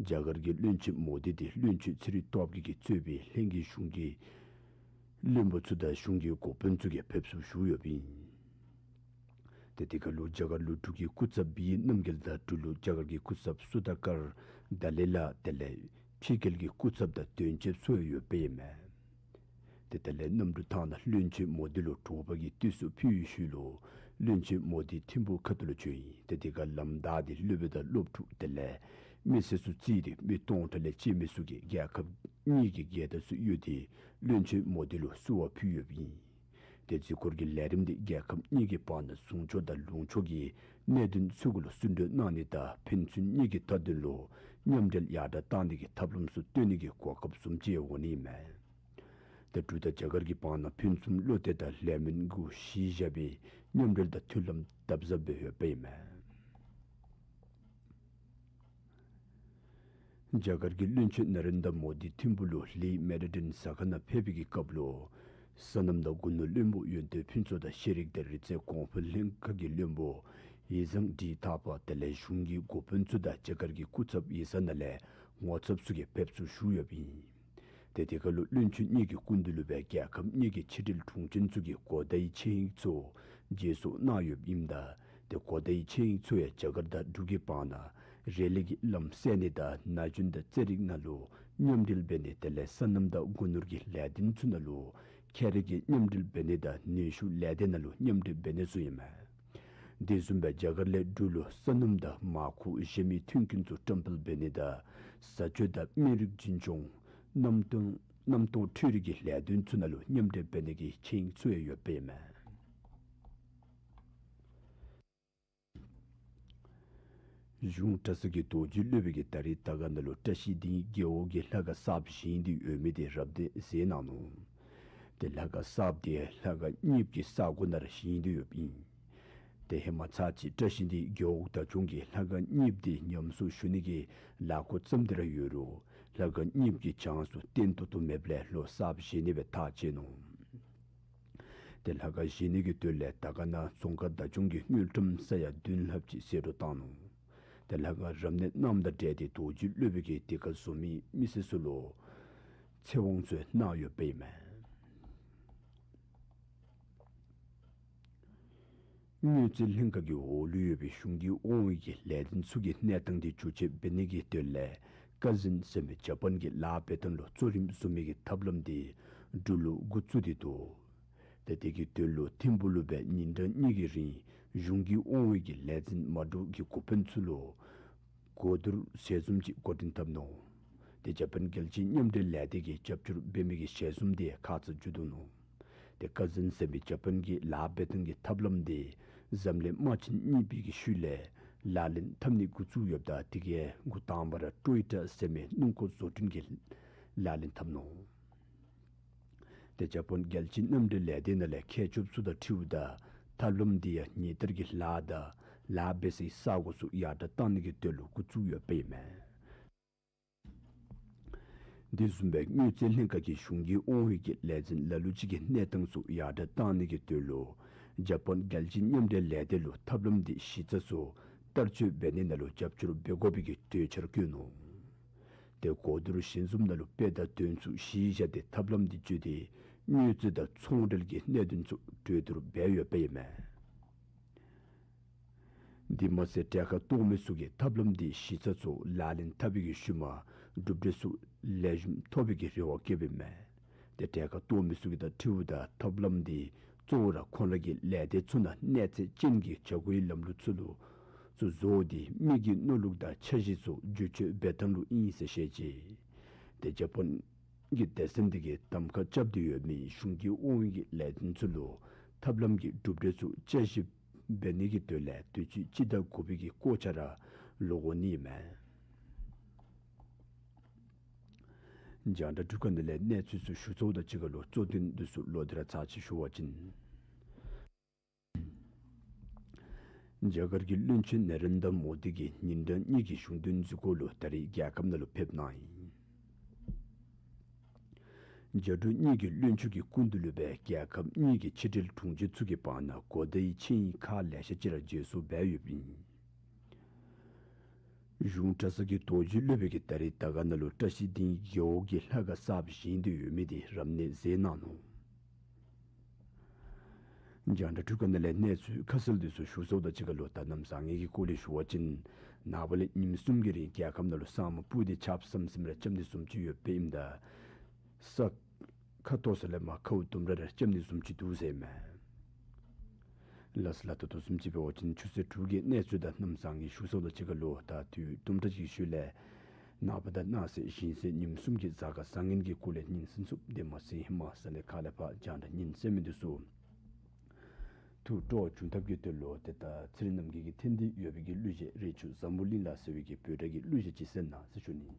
རྒྱ་གར་གྱི་བློན་ཆེན་མོ་དི་འདི་བློན་ཆེན་ཚེ་རིང་སྟོབས་རྒྱས་ཀྱིས་གཙོས་པའི་ལྷན་རྒྱས་གཞུང་གི་བློན་པོ་ཚུ་དང་གཞུང་གི་འགོ་དཔོན་ཚུ་གིས་ཕེབས་བསུ་ཞུ་ཡོདཔ་ཨིན། ཏེ་དེ་ཁར་ལུ་རྒྱ་གར་ལུ་འབྲུག་གི་སྐུ་ཚབ་བི་ཨེ་གནམ་རྒྱལ་དང་འབྲུག་ལུ་རྒྱ་གར་གྱི་སྐུ་ཚབ་སུ་དཱ་ཀར་དཱ་ལའི་ལ་དེ་ལས་ཕྱི་རྒྱལ་གྱི་སྐུ་ཚབ་དང་དོན་གཅོད་ཚུ་ཡང་ཡོདཔ་ཨིན་མས། ཏེ་དེ་ལས་གནམ་གྲུ་ཐང་ནང་བློན་ཆེན་མོ་དི་ལུ་དྲོ་པ་གི་བསྟོད་གསོལ་ཕུལ་བའི་ཤུལ་ལུ་བློན་ཆེན་མོ་དི་ཐིམ་ཕུག་ཁ་ཐུག་ལུ་བྱོན་ཡི། ཏེ་དེ་ཁར་ལམ་བདའ་སྟེ་སློབ་དཔོན་དང་སློབ་ཕྲུག་དེ་ལས་མི་སེར་ཚུ་བརྩིས་ཏེ་མི་སྟོང་ཕྲག་ལས་བཅད་མི་ཚུ་གིས་རྒྱལ་ཁབ་གཉིས་ཀྱི་རྒྱལ་དར་ཚུ་གཡོ་སྟེ་བློན་ཆེན་མོ་དི་ལུ་བསུ་བ་ཕུལ་ཡོདཔ་ཨིན། ཏེ་གཟིགས་སྐོར་གྱི་ལས་རིམ་འདི་རྒྱལ་ཁབ་གཉིས་ཀྱི་བར་ན་ཟུང་ཕྱོགས་དང་ལུང་ཕྱོགས་ཀྱི་གནད་དོན་ཚུ་གུ་ལུ་བསུ་འདྲོན་གནང་ནི་དང་ཕན་ཚུན་གཉིས་ཀྱི་མཐའ་དོན་ལུ་མཉམ་འབྲེལ་ཡར་དྲག་གཏང་ནི་གི་ཐབས་ལམ་ཚུ་སྟོན་ནི་གི་གོ་སྐབས་བཟུམ་ཅིག་འོང་ནི་མས། ཏེ་འབྲུག་དང་རྒྱ་གར་གྱི་བར་ན་ཕུན་སུམ་བློ་གཏད་དང་ལས་སྨོན་གུ་གཞི་བཞག་སྦེ་མཉམ་འབྲེལ་དང་མཐུན་ལམ་དམ་ཟབ་སྦེ་ཡོདཔ་ཨིན་མས། རྒྱ་གར་གྱི་བློན་ཆེན་ནེ་རེན་དྲ་མོ་དི་ཐིམ་ཕུག་ལུ་ལི་མེ་ཌི་ཊིན་ཟ་ཁང་ནང་ཕེབས་པའི་གི་སྐབས་ལུ་སོ་ནམ་དང་སྒོ་ནོར་བློན་པོ་ཡོན་ཏན་ཕུན་ཚོགས་དང་ཤེས་རིག་དང་རིག་རྩལ་གོང་འཕེལ་ལྷན་ཁག་གི་བློན་པོ་ཡེ་ཟང་ཌི་ཐ་པ་དེ་ལས་གཞུང་གི་འགོ་དཔོན་ཚུ་དང་རྒྱ་གར་གྱི་སྐུ་ཚབ་ཡིག་ཚང་ནང་ལས་ངོ་ཚབ་ཚུ་གིས་ཕེབས་བསུ་ཞུ་ཡོདཔ་ཨིན། ཏེ་དེ་ཁར་ལུ་བློན་ཆེན་གཉིས་ཀྱི་སྐུ་མདུན་ལུ་སྦེ་རྒྱལ་ཁབ་གཉིས་ཀྱི་ཕྱི་འབྲེལ་དྲུང་ཆེན་ཚུ་གིས་གོ་བརྡའི་ཆིངས་ཡིག་ཚུ་མཇལ་སོར་གནང་ཡོདཔ་ཨིནམ་ད་ཏེ་གོ་བརྡའི་ཆིངས་ཡིག་ཚུ་ཡང་རྒྱ་གར་དང་འབྲུག་གི་བར་ན་རེ་ལི་གི་ལམ་སེལ་ནི་དང་ན་གཞོན་དང་རྩེད་རིགས་ནང་ལུ་མཉམ་འབྲེལ་འབད་ནི་དེ་ལས་སོ་ནམ་དང་སྒོ་ནོར་གྱི་ལས་དོན་ཚུ་ནང་ལུ་ཁྱད་རིག་གི་མཉམ་འབྲེལ་འབད་ནི་དང་ནུས་ཤུགས་ལས་སྡེ་ནང་ལུ་མཉམ་འབྲེལ་འབད་ནི་ཚུ་ཨིན་མས། དེ་བཟུམ་སྦེ་རྒྱ་གར་ལས་འབྲུག་ལུ་སོ་ནམ་དང་མར་ཁུ་གཞན་མི་མཐུན་རྐྱེན་ཚུ་བཀྲམ་སྤེལ་འབད་ནི་དང་བཟའ་སྤྱོད་དང་སྨན་རིགས་འཛིན་སྐྱོང་གནམ་སྟོང་གནམ་སྟོང་འཕྲུལ་རིག་གི་ལས་དོན་ཚུ་ནང་ལུ་མཉམ་འབྲེལ་འབད་ནི་གི་ཆིངས་ཡིག་ཚུ་ཡང་ཡོདཔ་ཨིན་མས། གཞུང་གྲྭ་ཚང་གི་རྡོ་རྗེ་སློབ་དཔོན་གྱིས་ད་རིས་དར་དཀར་ནང་ལུ་བཀྲ་ཤིས་ལྡིང་རྒེད་འོག་གི་ལྷ་ཁང་གསརཔ་བཞེངས་ཏེ་ཡོད་མི་འདི་རབ་གནས་མཛད་གནང་ནུག། ཏེ་ལྷ་ཁང་གསརཔ་འདི་ལྷ་ཁང་གཉིསཔ་གི་ས་གོ་ནང་ར་བཞེངས་ཏེ་ཡོདཔ་ཨིན། ཏེ་ཧེ་མ་ཚར་གཅིག་བཀྲ་ཤིས་ལྡིང་རྒེད་འོག་བདག་སྐྱོང་གིས་ལྷ་ཁང་གཉིསཔ་འདི་ཉམས་གསོ་ཞུ་ནི་གི་ལས་འགུལ་བརྩམས་ཏེ་ར་ཡོད་རུང་ལྷ་ཁང་གཉིསཔ་གི་གྱང་སོ་བརྟན་ཏོག་ཏོ་མེདཔ་ལས་ལོག་གསརཔ་བཞེངས་ནི་སྦེ་ཐག་བཅད་ནུག། ཏེ་ལྷ་ཁང་བཞེངས་ནི་གི་དོན་ལས་དར་དཀར་ནང་རྫོང་ཁག་བདག་སྐྱོང་གིས་དངུལ་ཀྲམ་ས་ཡ་བདུན་ལྷགཔ་ཅིག་ཟད་འགྲོ་བཏང་ནུག། ཏེ་ལྷ་ཁང་རབ་གནས་གནངམ་དང་འབྲེལ་ཏེ་རྡོ་རྗེ་སློབ་དཔོན་གྱིས་དེ་ཁར་བཟོ་མི་མི་སེར་ཚུ་ལུ་ཚེ་དབང་ཚུ་གནང་ཡོདཔ་ཨིན་མས། དངུལ་རྩིས་ལྷན་ཁག་གི་འོག་ལུ་ཡོད་པའི་གཞུང་གི་དབང་འོག་གི་ལས་སྡེ་ཚུ་གི་གནས་སྟངས་དེ་བསྒྱུར་བཅོས་འབད་ནི་གི་དོན་ལས་ཀ་ཟིན་ཟེར་མི་ཇ་པཱན་གྱི་ལཱ་འབད་ཐངས་ལུ་གཙོ་རིམ་བཟུང་མི་གི་ཐབས་ལམ་དེ་འབྲུག་ལུ་འགོ་བཙུགས་ཏེ་འདུག། ཏེ་དེ་གི་དོན་ལུ་ཐིམ་ཕུག་ལུ་སྦེ་ཉིན་གྲངས་གཉིས་ཀྱི་རིང་གཞུང་གི་དབང་འོག་གི་ལས་འཛིན་མ་འདྲཝ་གི་འགོ་དཔོན་ཚུ་ལུ་གོ་བསྡུར་ཞལ་འཛོམས་ཅིག་འགོ་འདྲེན་འཐབ་ནུག། ཏེ་ཇ་པཱན་རྒྱལ་སྤྱིའི་མཉམ་འབྲེལ་ལས་སྡེ་གིས་རྒྱབ་སྐྱོར་འབད་མི་གི་ཞལ་འཛོམས་དེ་ཁ་ཙ་མཇུག་བསྡུ་ནུག། ཏེ་ཀ་ཟིན་ཟེར་མི་ཇ་པཱན་གྱི་ལཱ་འབད་ཐངས་ཀྱི་ཐབས་ལམ་དེ་འཛམ་གླིང་དམག་ཆེན་གཉིས་པའི་གི་ཤུལ་ལས་ལག་ལེན་འཐབ་ནི་འགོ་བཙུགས་ཡོདཔ་ད་དེ་གི་འགོ་དང་པ་ར་ཊོ་ཡོ་ཊ་ཟེར་མི་སྣུམ་འཁོར་བཟོ་སྐྲུན་གྱི་ལག་ལེན་འཐབ་ནུག། ཏེ་ཇ་པཱན་རྒྱལ་སྤྱིའི་མཉམ་འབྲེལ་ལས་སྡེ་ནང་ལས་མཁས་མཆོག་ཚུ་དང་འཁྲིལཝ་ད་ཐབས་ལམ་དེ་ཡང་ཉིན་ལྟར་གྱི་ལཱ་དང་ལཱ་འབད་སའི་ས་གོ་ཚུ་ཡར་དྲགས་བཏང་ནི་གི་དོན་ལུ་འགོ་བཙུགས་ཡོདཔ་ཨིན་མས། དེ་བཟུམ་སྦེ་དངུལ་རྩིས་ལྷན་ཁག་གི་གཞུང་གི་དབང་འོག་གི་ལས་འཛིན་ལ་ལུ་ཅིག་གི་གནས་སྟངས་ཚུ་ཡར་དྲགས་བཏང་ནི་གི་དོན་ལུ་ཇ་པཱན་རྒྱལ་སྤྱིའི་མཉམ་འབྲེལ་ལས་སྡེ་ལུ་ཐབས་ལམ་དེ་གཞི་རྩ་ཚུ་བསྟར་སྤྱོད་འབད་ནི་ནང་ལུ་རྒྱབ་སྐྱོར་འབད་དགོ་པའི་གི་གྲོས་འཆར་བཀོད་ནུག། ཏེ་གོ་བསྡུར་ཞལ་འཛོམས་ནང་ལུ་དཔེ་དང་དོན་ཚུ་གཞི་བཞག་སྟེ་ཐབས་ལམ་དེ་བརྒྱུད་དེ་དངུལ་རྩིས་དང་ཚོང་འབྲེལ་གྱི་གནད་དོན་ཚུ་གྲོས་བསྡུར་འབད་ཡོདཔ་ཨིན་མས། དེ་མ་ཚད་གྲལ་ཁར་གཏོགས་མི་ཚུ་གིས་ཐབས་ལམ་དེ་གཞི་རྩ་ཚུ་ལག་ལེན་འཐབ་པའི་གི་ཤུལ་མ་གྲུབ་འབྲས་ཚུ་ལེགས་ཤོམ་ཐོབ་པའི་གི་རེ་བ་བསྐྱེདཔ་ཨིན་མས། ཏེ་གྲལ་ཁར་གཏོགས་མི་ཚུ་གི་དང་འཁྲིལཝ་ད་ཐབས་ལམ་དེ་གཙོ་བོ་ར་ཁོང་ར་གི་ལས་སྡེ་ཚུ་ནང་གནས་ཚད་ཅན་གྱི་བྱ་སྒོའི་ལམ་ལུགས་ཚུ་ལུ་ཚུ་བཟོ་སྟེ་མི་གི་མནོ་ལུགས་དང་འཆར་གཞི་ཚུ་བསྒྱུར་བཅོས་འབད་ཐངས་ལུ་ཨིན་ཟེར་བཤད་ཅི། ཏེ་ཇ་པཱན་གྱི་སྡེ་ཚན་དེ་གིས་གདམ་ཁ་རྐྱབ་སྟེ་ཡོད་མི་གཞུང་གི་དབང་འོག་གི་ལས་དོན་ཚུ་ལུ་ཐབས་ལམ་གྱི་གྲུབ་འབྲས་ཚུ་དཔྱད་ཞིབ་འབད་ནི་གི་དོན་ལས་དུས་ཅི་སྤྱི་ཟླ་དགུ་པའི་གི་སྐོར་ཆ་ར་ལོག་འོང་ནི་ཨིན་མས། རྒྱང་བསྒྲགས་འཕྲུལ་ཁང་འདི་ལས་གནས་ཚུལ་ཚུ་ཞུ་ཚརཝ་དང་གཅིག་ཁར་ལུ་གཙོ་དོན་འདི་ཚུ་ལོག་སྟེ་ར་ཚར་ཅིག་ཞུ་བ་ཅིན། རྒྱ་གར་གྱི་བློན་ཆེན་ནེ་རེན་དྲ་མོ་དི་གིས་ཉིན་གྲངས་གཉིས་ཀྱི་གཞུང་དོན་འཛུལ་སྐོར་ལུ་ད་རིས་རྒྱལ་ཁབ་ནང་ལུ་ཕེབས་གནང་ཡི། རྒྱ་འབྲུག་གཉིས་ཀྱི་བློན་ཆེན་གྱི་སྐུ་མདུན་ལུ་སྦེ་རྒྱལ་ཁབ་གཉིས་ཀྱི་ཕྱི་འབྲེལ་དྲུང་ཆེ་ཚུ་གི་བར་ན་གོ་བརྡའི་ཆིངས་ཡིག་ཁག་ལེ་ཤ་ཅིག་ར་མཇལ་སུ་འབད་ཡོདཔ་ཨིན། གཞུང་གྲྭ་ཚང་གི་རྡོ་རྗེ་སློབ་དཔོན་གྱིས་ད་རིས་དར་དཀར་ནང་ལུ་བཀྲ་ཤིས་སྡིངས་རྒེད་འོག་གི་ལྷ་ཁང་གསརཔ་བཞེངས་ཏེ་ཡོད་མི་དེ་རབ་གནས་མཛད་གནང་ནུག། རྒྱང་བསྒྲགས་འཕྲུལ་ཁང་ནང་ལས་གནས་ཚུལ་ཁ་གསལ་དེ་ཚུ་ཞུ་ཚརཝ་དང་གཅིག་ཁར་ལུ་ད་གནམ་བཟང་ངན་གྱི་སྐོར་ལས་ཞུ་བ་ཅིན་ནངས་པ་ལས་ཉིནམ་གསུམ་གྱི་རིང་རྒྱལ་ཁབ་ནང་ལུ་ས་སྨུག་སྤུབས་ཏེ་ཆརཔ་ཟམ་ཟིམ་ར་རྐྱབ་ནི་བཟུམ་ཅིག་ཡོདཔ་ཨིནམ་ད་ས་ཁ་ཐོག་ས་ལས་མར་ཁཝ་དུམ་གྲ་ར་རྐྱབ་ནི་བཟུམ་ཅིག་འདུག་ཟེར་མས། ལགས་སོ་ལགས། ད་ལྟོ་བཟུམ་ཅིག་འབད་བ་ཅིན་ཆུ་ཚོད་དྲུག་གི་གནས་ཚུལ་དང་གནམ་བཟང་ངན་ཞུ་ཚརཝ་དང་གཅིག་ཁར་ལུ་ད་དུས་དུམ་གྲ་ཅིག་ཤུལ་ལས་ནངས་པ་དང་གནངས་ཚེ་གཞེས་ཚེ་ཉིནམ་གསུམ་གྱི་གཟའ་སྐར་བཟང་ངན་གྱི་སྐོར་ལས་སྙན་གསན་ཚུགས། དེ་མ་ཚད་ཧེ་མ་ས་གནས་ཁག་ལས་ཕར་རྒྱང་བསྒྲགས་སྙན་གསན་མི་དེ་ཚུ་ཐུགས་སྤྲོ་བ་བྱུང་ཐབས་ཀྱི་དོན་ལུ་ཏེ་ད་ཚེ་རིང་རྣམ་རྒྱལ་གྱིས་འཐེན་ཏེ་ཡོད་པའི་གི་གླུ་གཞས་རི་ཆུ་འཛམ་བུ་གླིང་ལ་ཟེར་བའི་གི་བོད་སྒྲ་གི་གླུ་གཞས་ཅིག་གསན་གནང་ཟེར་ཞུ་ནི།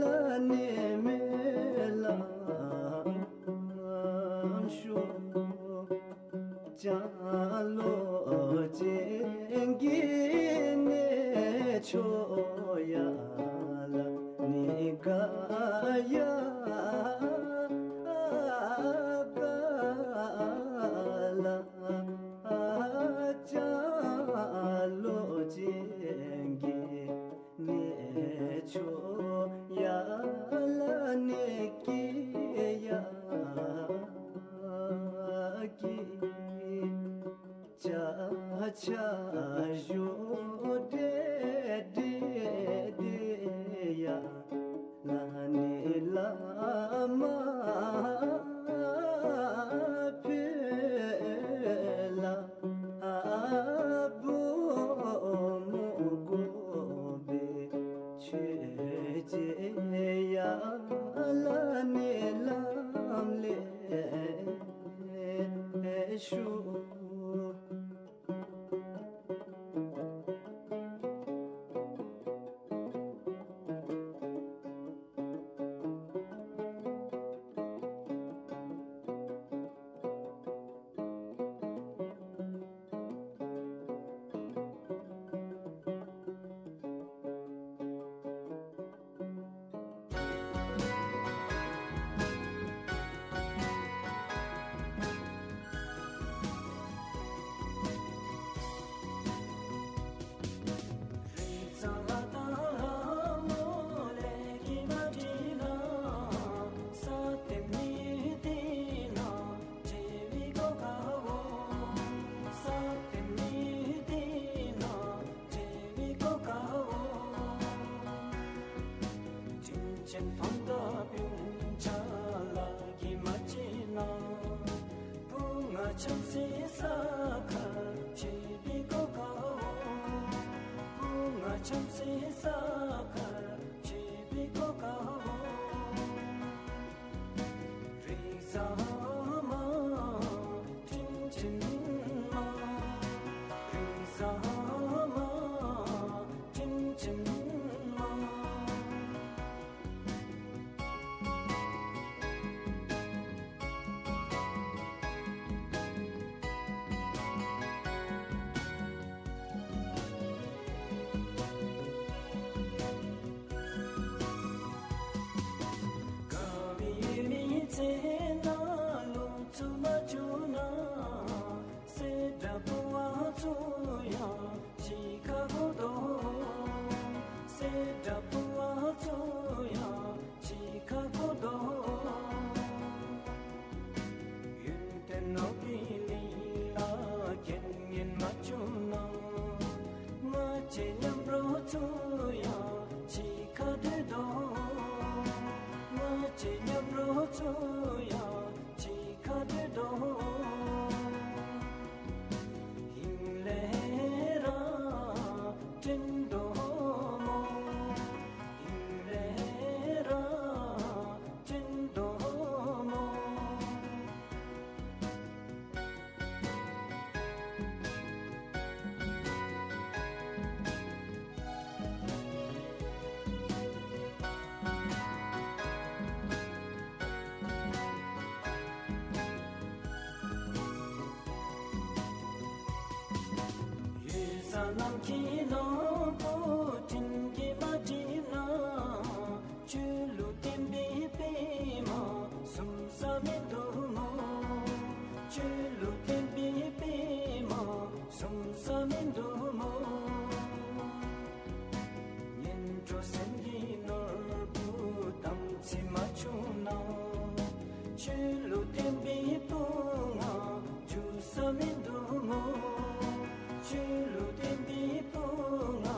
ལ་ནི་སྨོན་ལམ་ཞུ། ལྕང་ལོ་ཅན་གྱི་གནས་མཆོག་ཡ་ལ་ནི་ག་ཡ་ག་ལ། ལྕང་ལོ་ཅན་གྱི་གནས་མཆོག་ཡ་ལ་ནི་སྐྱིད་ཡ་སྐྱིད། ཆ་ཆ་བཞུགས་བདེ་བདེ་བདེ་ཡ་ལ་ནི་བླ་མ་ཕུད་ལ་བུམོ་དགོ་པའི་ཆོས་རྗེ་ཡ་ལ་ནི་ལམ་ལས་ཞུ། དྲིན་ཅན་ཕམ་དང་སྤུན་ཆ་ལ་གིས་མ་བརྩིས་ན། བུ་ང་བྱམས་བརྩེའི་ས་ཁར་ཆིབས་པའི་གོ་སྐབས་འོང་། བུ་ང་བྱམས་བརྩེའི་ས་ཁར་ཆིབས་པའི་གོ་སྐབས་འོང་། རིགས་བཟང་མ་དྲིན་ཅན་མ། རིགས་བཟང་མ་དྲིན་ཅན་མ། དགའ་བའི་མི་ཚེ་ནང་ལོ་ཚུ་མ་བྱུང་ན། སྲས་དང་བུ་བ་ཚུ་ཡང་འཆི་ཁར་འགྱོ་དོ། སྲས་དང་བུ་བ་ཚུ་ཡང་འཆི་ཁར་འགྱོ་དོ། ཡོན་ཏན་ནོར་བུའི་གླིང་ལ་རྐྱེན་ངན་མ་བྱུང་ན། ང་བཅས་མཉམ་རོགས་ཚུ་ཡང་འཆི་ཁར་སྡོད་དོ། ང་བཅས་མཉམ་རོགས་ཚུ་ཡང་འཆི་ཁར་སྡོད་དོ། ཧིང་ལས་ར་དྲན་དོ་སྨོ། ཧིང་ལས་ར་དྲན་དོ་སྨོ། ཡུལ་ས་ནམ་མཁའི་ནང་བུ་དྲིན་གྱིས་མ་བསྒྲིབས་ན། ཆོས་ལུགས་བསྟན་པའི་པདྨ་ཟུམ་ས་མིན་འདུག་སྨོ། ཆོས་ལུགས་བསྟན་པའི་པདྨ་ཟུམ་ས་མིན་འདུག་སྨོ། ངན་འགྲོ་སེམས་ཀྱི་ནོར་བུ་དམ་ཚིག་མ་བྱུང་ན། ཆོས་ལུགས་བསྟན་པའི་བུ་ང་འགྱུར་ས་མིན་འདུག་སྨོ། ཆོས་ལུགས་བསྟན་པའི་བུ་ང་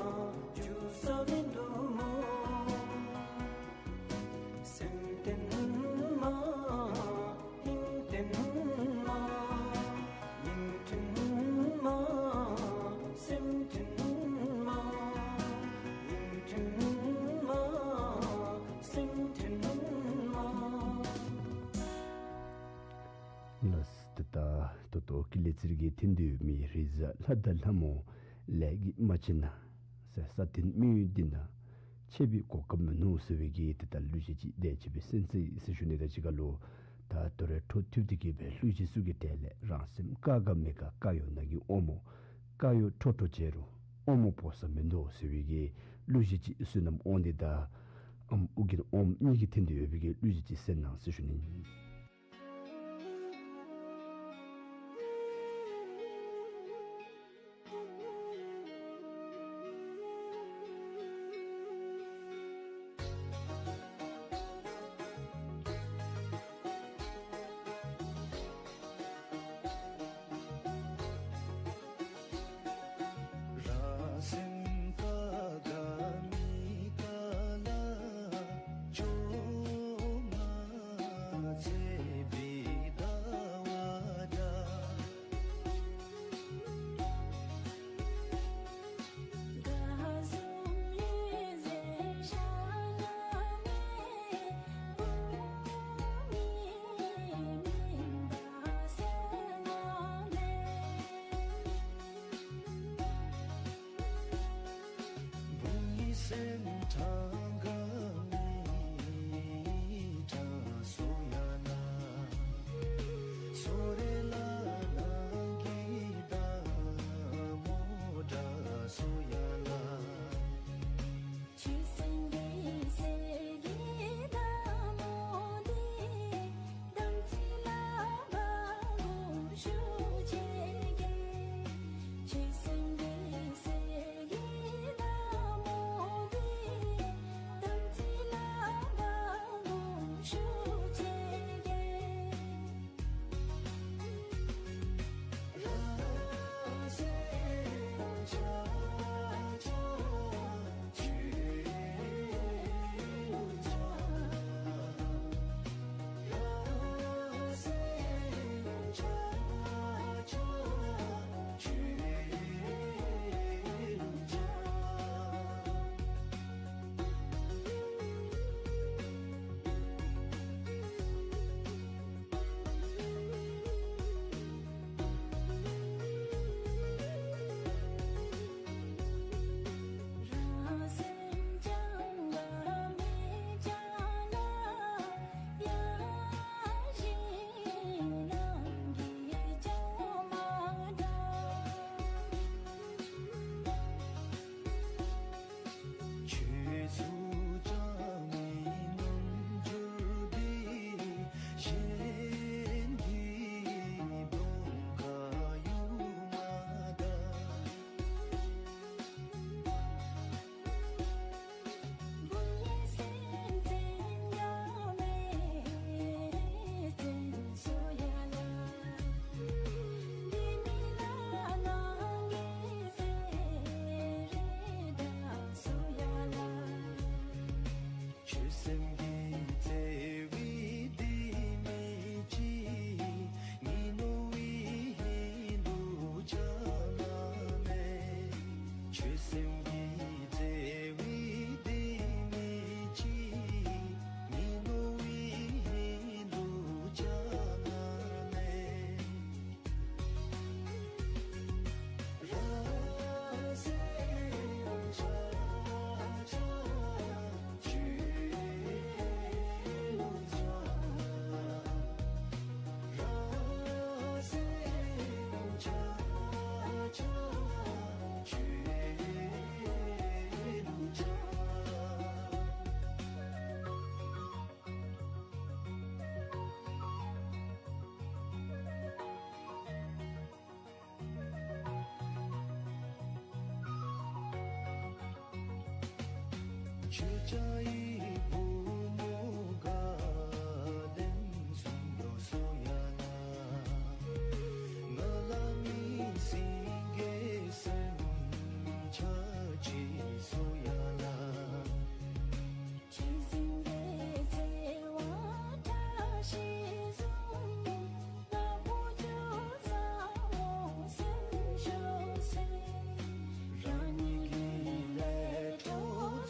འགྱུར་ས་མིན་འདུག་སྨོ། སེམས་ལྡན་མ། ཧིང་ལྡན་མ། སྙིང་མཐུན་མ། སེམས་མཐུན་མ། སྙིང་མཐུན་མ། སེམས་མཐུན་མ། ལགས་སོ། ད་ལྟོ་ཏོ་ཀི་ལེ་ཚིར་གྱིས་འཐེན་ཏེ་ཡོད་མི་རེས་གཟའ་ལྷ་དང་ལྷ་མོ་ལས་ཀྱིས་མ་བྱས་ན། ས་ས་སྟེང་མི་ཡུལ་འདི་ན། ཆད་པའི་གོ་སྐབས་མིན་ནུག་ཟེར་བའི་གི་ཏེ་ད་གླུ་གཞས་ཅིག་དེ་ཅིག་སྦེ་གསན་གཟིགས་ཟེར་ཞུ་ནི། ད་ཅི་ཁ་ལུ་ད་དོ་རུང་འཕྲོ་མཐུད་དེ་གི་སྦེ་གླུ་གཞས་ཚུ་གི་གྲས་ལས་རང་སེམས་དཀར་དཀར་མེ་དཀར་དཀར་ཡོད་ན་གི་ཨོ་མོ། དཀར་ཡོད་ཁྲོ་ཁྲོ་བྱེད་རུང་ཨོ་མོ་འབོ་ས་མིན་འདུག་ཟེར་བའི་གི་གླུ་གཞས་ཅིག་བསོད་ནམས་དབང་འདུས་དང་ཨམ་ཨོ་རྒྱན་ཨོམ་གཉིས་ཀྱིས་འཐེན་ཏེ་ཡོད་པའི་གི་གླུ་གཞས་ཅིག་གསན་གནང་ཟེར་ཞུ་ནི། རང་སེམས་དཀར་དཀར་མེ་དཀར་ལ་ཇོ་མ་བྱེད་པའི་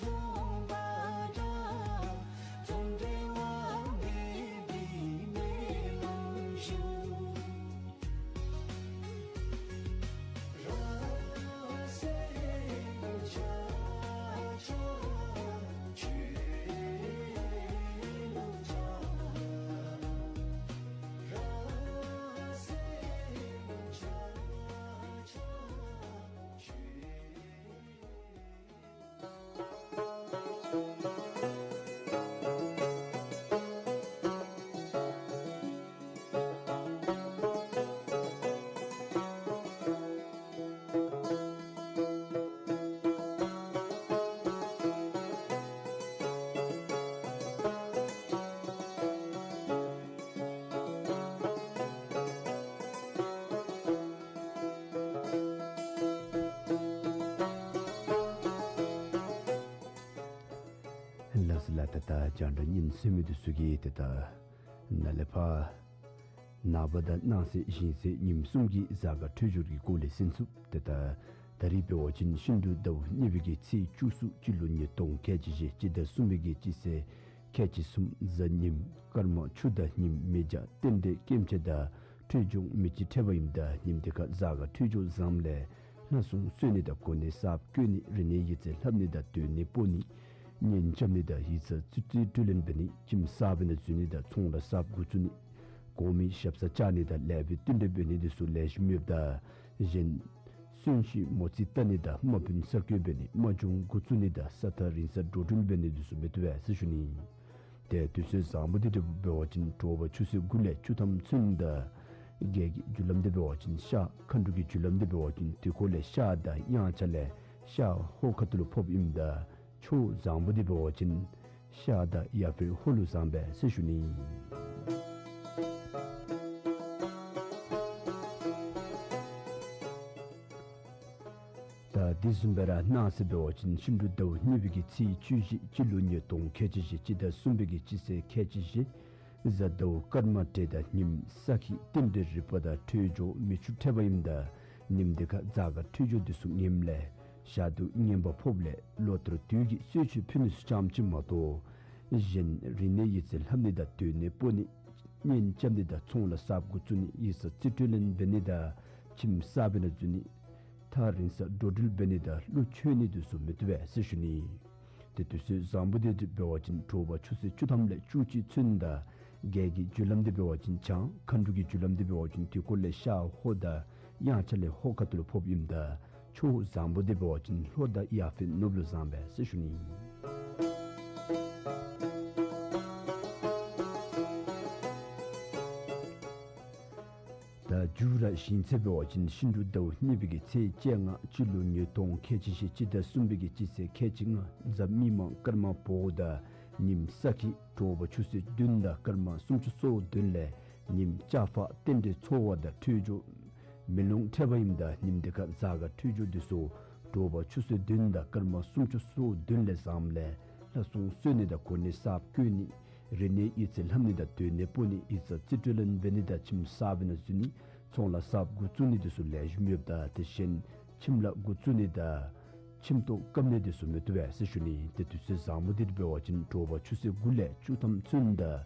ཟླ་བ་འདྲ། ཏེ་ད་རྒྱང་བསྒྲགས་གཉིས་གསན་མི་འདི་ཚུ་གིས་ཏེ་ད་ནཱ་ལས་ཕར་ནངས་པ་དང་གནངས་ཚེ་གཞེས་ཚེ་ཉིནམ་གསུམ་གྱི་གཟའ་སྐར་འཕྲོད་སྦྱོར་གྱི་སྐོར་ལས་གསན་ཚུགས། ཏེ་ད་ད་རིས་འབད་བ་ཅིན་ཤིང་འབྲུག་ཟླཝ་གཉིས་པའི་གི་ཚེས་བཅུ་གསུམ་སྤྱི་ལོ་ཉིས་སྟོང་ཁལ་གཅིག་བཞི་སྤྱི་ཟླ་གསུམ་པའི་གི་སྤྱི་ཚེས་ཁལ་གཅིག་གསུམ་གཟའ་ཉིམ་སྐར་མ་ཆུ་དང་ཉིམ་མེ་བྱ་རྟེན་འབྲེལ་སྐྱེ་མཆེད་དང་འཕྲོད་སྦྱོར་མེ་བྱི་འཕྲད་པ་ཨིནམ་ད་ཉིནམ་འདི་ཁར་གཟའ་སྐར་འཕྲོད་སྦྱོར་བཟངམ་ལས་ལྷ་སྲུང་གསོལ་ནི་དང་གོ་གནས་གསརཔ་བསྐོ་ནི་རིག་གནས་ཡིག་རྩིས་ལྷབ་ནི་དང་སྡོད་གནས་སྤོ་ནི་གཉེན་རྐྱབ་ནི་དང་ཡིག་ཚང་རྩིས་སྤྲོད་སྤྲོད་ལེན་འབད་ནི་ཁྱིམ་གསརཔ་ནང་འཛུལ་ནི་དང་ཚོང་ལཱ་གསརཔ་འགོ་བཙུགས་ནི་གོང་མའི་ཞབས་སར་བཅར་ནི་དང་ལེགས་པའི་བསྟུན་གྲོས་འབད་ནི་འདི་ཚུ་ལེགས་ཤོམ་ཡོདཔ་ད་གཞན་གསོན་གཤིན་མོ་རྩིས་བལྟ་ནི་དང་དམག་དཔོན་གསར་བསྐོ་འབད་ནི་དམག་སྦྱོང་འགོ་བཙུགས་ནི་དང་ས་ཐག་རིང་སར་འགྲོ་འགྲུལ་འབད་ནི་འདི་ཚུ་མི་བཏུབ་པས་ཟེར་ཞུ་ནི། ཏེ་དུས་ཚོད་བཟང་པོ་འདི་འབད་བ་ཅིན་དྲོ་པ་ཆུ་ཚོད་དགུ་ལས་བཅུ་ཐམ་ཚུན་དང་རྒྱལ་གྱི་རྒྱུ་ལམ་འདི་འབད་བ་ཅིན་ཤར། མཁའ་འགྲོ་གི་རྒྱུ་ལམ་འདི་འབད་བ་ཅིན་དུས་འཁོར་ལས་ཤར་དང་དབྱངས་འཆར་ལས་ཤར་ཧོ་ཁ་ཐུག་ལུ་ཕོགཔ་ཨིནམ་ད་ཕྱོགས་བཟང་པོ་འདི་འབད་བ་ཅིན་ཤར་དང་ཡར་འཕེལ་ཧོ་ལུ་བཟང་པས་ཟེར་ཞུ་ནི། ད་དེ་བཟུམ་སྦེ་ར་གནངས་ཚེ་འབད་བ་ཅིན་ཤིང་འབྲུག་ཟླཝ་གཉིས་པའི་གི་ཚེས་བཅུ་བཞི་སྤྱི་ལོ་ཉིས་སྟོང་ཁལ་གཅིག་བཞི་སྤྱི་ཟླ་གསུམ་པའི་གི་སྤྱི་ཚེས་ཁལ་གཅིག་བཞི་གཟའ་ཟླཝ་སྐར་མ་བགྲེས་ཟླ་ཉིམ་ས་ཁྱི་རྟེན་འབྲེལ་རིག་པ་དང་འཕྲོད་སྦྱོར་མེ་ཆུ་འཕྲད་པ་ཨིནམ་ད་ཉིནམ་འདི་ཁར་གཟའ་སྐར་འཕྲོད་སྦྱོར་འདི་ཚུ་ངནམ་ལས་ཞག་དུས་ངན་པ་ཕོགཔ་ལས་ལོ་ལྟར་དུས་ཀྱི་གསོལ་མཆོད་ཕུལ་ནི་ཚུ་ཙམ་ཅིག་མ་གཏོགས་གཞན་རིག་གནས་ཡིག་རྩིས་ལྷབ་ནི་དང་སྡོད་གནས་སྤོ་ནི་གཉེན་རྐྱབ་ནི་དང་ཚོང་ལཱ་གསརཔ་འགོ་བཙུགས་ནི་ཡིག་ཚང་རྩིས་སྤྲོད་ལེན་འབད་ནི་དང་ཁྱིམ་གསརཔ་ནང་འཛུལ་ནི་ཐག་རིང་སར་འགྲོ་འགྲུལ་འབད་ནི་དང་གླུ་མཆོད་ནི་འདི་ཚུ་མི་བཏུབ་པས་ཟེར་ཞུ་ནི། ཏེ་དུས་ཚོད་བཟང་པོ་འདི་འབད་བ་ཅིན་དྲོ་པ་ཆུ་ཚོད་བཅུ་ཐམ་ལས་བཅུ་གཅིག་ཚུན་དང་རྒྱལ་གྱི་རྒྱུ་ལམ་འདི་འབད་བ་ཅིན་བྱང་། མཁའ་འགྲོ་གི་རྒྱུ་ལམ་འདི་འབད་བ་ཅིན་དུས་འཁོར་ལས་ཤར་ཧོ་དང་དབྱངས་འཆར་ལས་ཧོ་ཁ་ཐུག་ལུ་ཕོགཔ་ཨིནམ་ད་ཕྱོགས་བཟང་པོ་འདི་འབད་བ་ཅིན་ལྷོ་དང་ཡར་འཕེལ་ནུབ་ལུ་བཟང་པས་ཟེར་ཞུ་ནི། ད་མཇུག་ར་གཞེས་ཚེས་འབད་བ་ཅིན་ཤིང་འབྲུག་ཟླཝ་གཉིས་པའི་གི་ཚེས་བཅོ་ལྔ་སྤྱི་ལོ་ཉིས་སྟོང་ཁལ་གཅིག་བཞི་སྤྱི་ཟླ་གསུམ་པའི་གི་སྤྱི་ཚེས་ཁལ་གཅིག་ལྔ་གཟའ་མིག་དམར་སྐར་མ་བོཝ་དང་ཉིམ་ས་ཁྱི་དྲོ་པ་ཆུ་ཚོད་བདུན་དང་སྐར་མ་སུམ་ཅུ་སོ་བདུན་ལས་ཉིམ་ལྕགས་ཕག་རྟེན་འབྲེལ་འཚོ་བ་དང་འཕྲོད་སྦྱོར་མེ་ལོང་འཕྲད་པ་ཨིནམ་ད་ཉིནམ་འདི་ཁར་གཟའ་སྐར་འཕྲོད་སྦྱོར་འདི་ཚུ་དྲོ་པ་ཆུ་ཚོད་བདུན་དང་སྐར་མ་སུམ་ཅུ་སོ་བདུན་ལས་བཟངམ་ལས་ལྷ་སྲུང་གསོལ་ནི་དང་གོ་གནས་གསརཔ་བསྐོ་ནི་རིག་གནས་ཡིག་རྩིས་ལྷབ་ནི་དང་སྡོད་གནས་སྤོ་ནི་ཡིག་ཚང་རྩིས་སྤྲོད་ལེན་འབད་ནི་དང་ཁྱིམ་གསརཔ་ནང་འཛུལ་ནི་ཚོང་ལཱ་གསརཔ་འགོ་བཙུགས་ནི་འདི་ཚུ་ལེགས་ཤོམ་ཡོདཔ་ད་དེ་བཞིན་ཁྱིམ་ལཱ་འགོ་བཙུགས་ནི་དང་ཁྱིམ་ཐོག་བཀབ་ནི་འདི་ཚུ་མི་བཏུབ་པས་ཟེར་ཞུ་ནི། ཏེ་དུས་ཚོད་བཟང་པོ་འདི་འབད་བ་ཅིན་དྲོ་པ་ཆུ་ཚོད་དགུ་ལས་བཅུ་ཐམ་ཚུན་དང་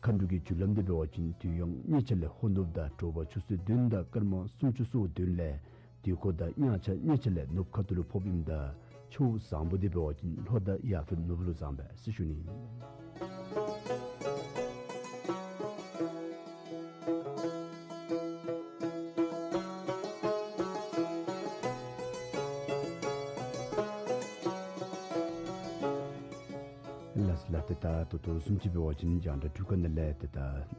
མཁའ་འགྲོ་གི་རྒྱུ་ལམ་འདི་འབད་བ་ཅིན་དུས་ཡང་གཉིས་ཆ་ལས་ཧོ་ནུབ་དང་དྲོ་པ་ཆུ་ཚོད་བདུན་དང་སྐར་མ་སུམ་ཅུ་སོ་བདུན་ལས་དུས་འཁོར་དང་དབྱངས་འཆར་གཉིས་ཆ་ལས་ནུབ་ཁ་ཐུག་ལུ་ཕོགཔ་ཨིནམ་ད་ཕྱོགས་བཟང་པོ་འདི་འབད་བ་ཅིན་ལྷོ་དང་ཡར་འཕེལ་ནུབ་ལུ་བཟང་པས་ཟེར་ཞུ་ནི། ལགས་ལགས། ཏེ་ད་ད་ལྟོ་བཟུམ་ཅིག་འབད་བ་ཅིན་རྒྱང་བསྒྲགས་འཕྲུལ་ཁང་ནང་ལས་ཏེ་ད་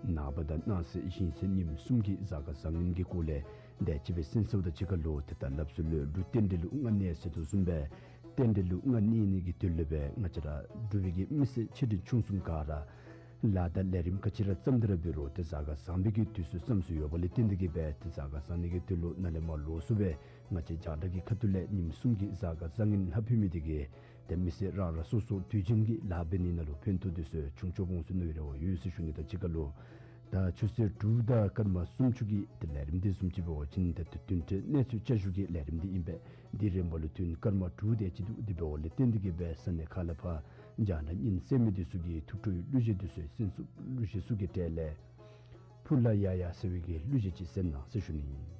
ནངས་པ་དང་གནངས་ཚེ་གཞེས་ཚེ་ཉིནམ་གསུམ་གྱི་གཟའ་སྐར་བཟང་ངན་གྱི་སྐོར་ལས་དེ་ཅིག་སྦེ་གསན་ཚརཝ་དང་གཅིག་ཁར་ལུ་ཏེ་ད་སླབ་སྲོལ་ལུ་འབྲུག་རྟེན་འབྲེལ་ལུ་མངའ་གནས་ཟེར་དོ་བཟུམ་སྦེ་རྟེན་འབྲེལ་ལུ་མངའ་གནས་ནི་གི་དོན་ལུ་སྦེ་ང་བཅས་ར་འབྲུག་པའི་གི་མི་སེར་ཆེ་འབྲིང་ཆུང་གསུམ་ག་ར་ལཱ་དང་ལས་རིམ་ག་ཅི་ར་བརྩམས་ཏེ་ར་འབད་རུང་ཏེ་གཟའ་སྐར་བཟང་པོའི་གི་དུས་ཚོད་ཙམ་ཅིག་ཡོདཔ་ལས་བརྟེན་ཏེ་གིས་སྦེ་ཏེ་གཟའ་སྐར་བཟང་ནི་གི་དོན་ལུ་ནཱ་ལས་མར་ལོགས་སུ་སྦེ་ང་བཅས་རྒྱང་བསྒྲགས་ཀྱི་ཁ་ཐུག་ལས་ཉིནམ་གསུམ་གྱི་གཟའ་སྐར་བཟང་ངན་ལྷབ་ཕུལ་མི་འདི་གིས་ཏེ་མི་སེར་རང་རང་སོ་སོ་དུས་རྒྱུན་གྱི་ལཱ་འབད་ནི་ནང་ལུ་ཕན་ཐོགས་འདི་ཚུ་བྱུང་ཆོག་འོང་ཟེར་མནོ་བའི་རེ་བ་ཡོད་ཟེར་ཞུ་ནི་དང་གཅིག་ཁར་ལུ་ད་ཆུ་ཚོད་དྲུག་དང་སྐར་མ་སུམ་ཅུ་གི་ཏེ་ལས་རིམ་འདི་བཟུམ་ཅིག་འབད་བ་ཅིན་ཏེ་བདུན་ཕྲག་གནས་ཚུལ་བསྐྱར་ཞུ་གི་ལས་རིམ་འདི་ཨིན་པས། འདི་རིམ་པ་ལུ་དུས་ཡུན་སྐར་མ་དྲུག་དེ་ཅིག་འདུག། དེ་འབདཝ་ལས་བརྟེན་ཏེ་གིས་སྦེ་ས་གནས་ཁག་ལས་ཕར་རྒྱང་བསྒྲགས་ཉན་གསན་མི་འདི་ཚུ་གིས་ཐུགས་སྤྲོ་བའི་གླུ་གཞས་འདི་ཚུ་གསན་ཚུགས། གླུ་གཞས་ཚུ་གི་གྲས་ལས་ཕུ་ལ་ཡ་ཡ་ཟེར་བའི་གི་གླུ་གཞས་ཅིག་གསན་གནང་ཟེར་ཞུ་ནི་ཨིན།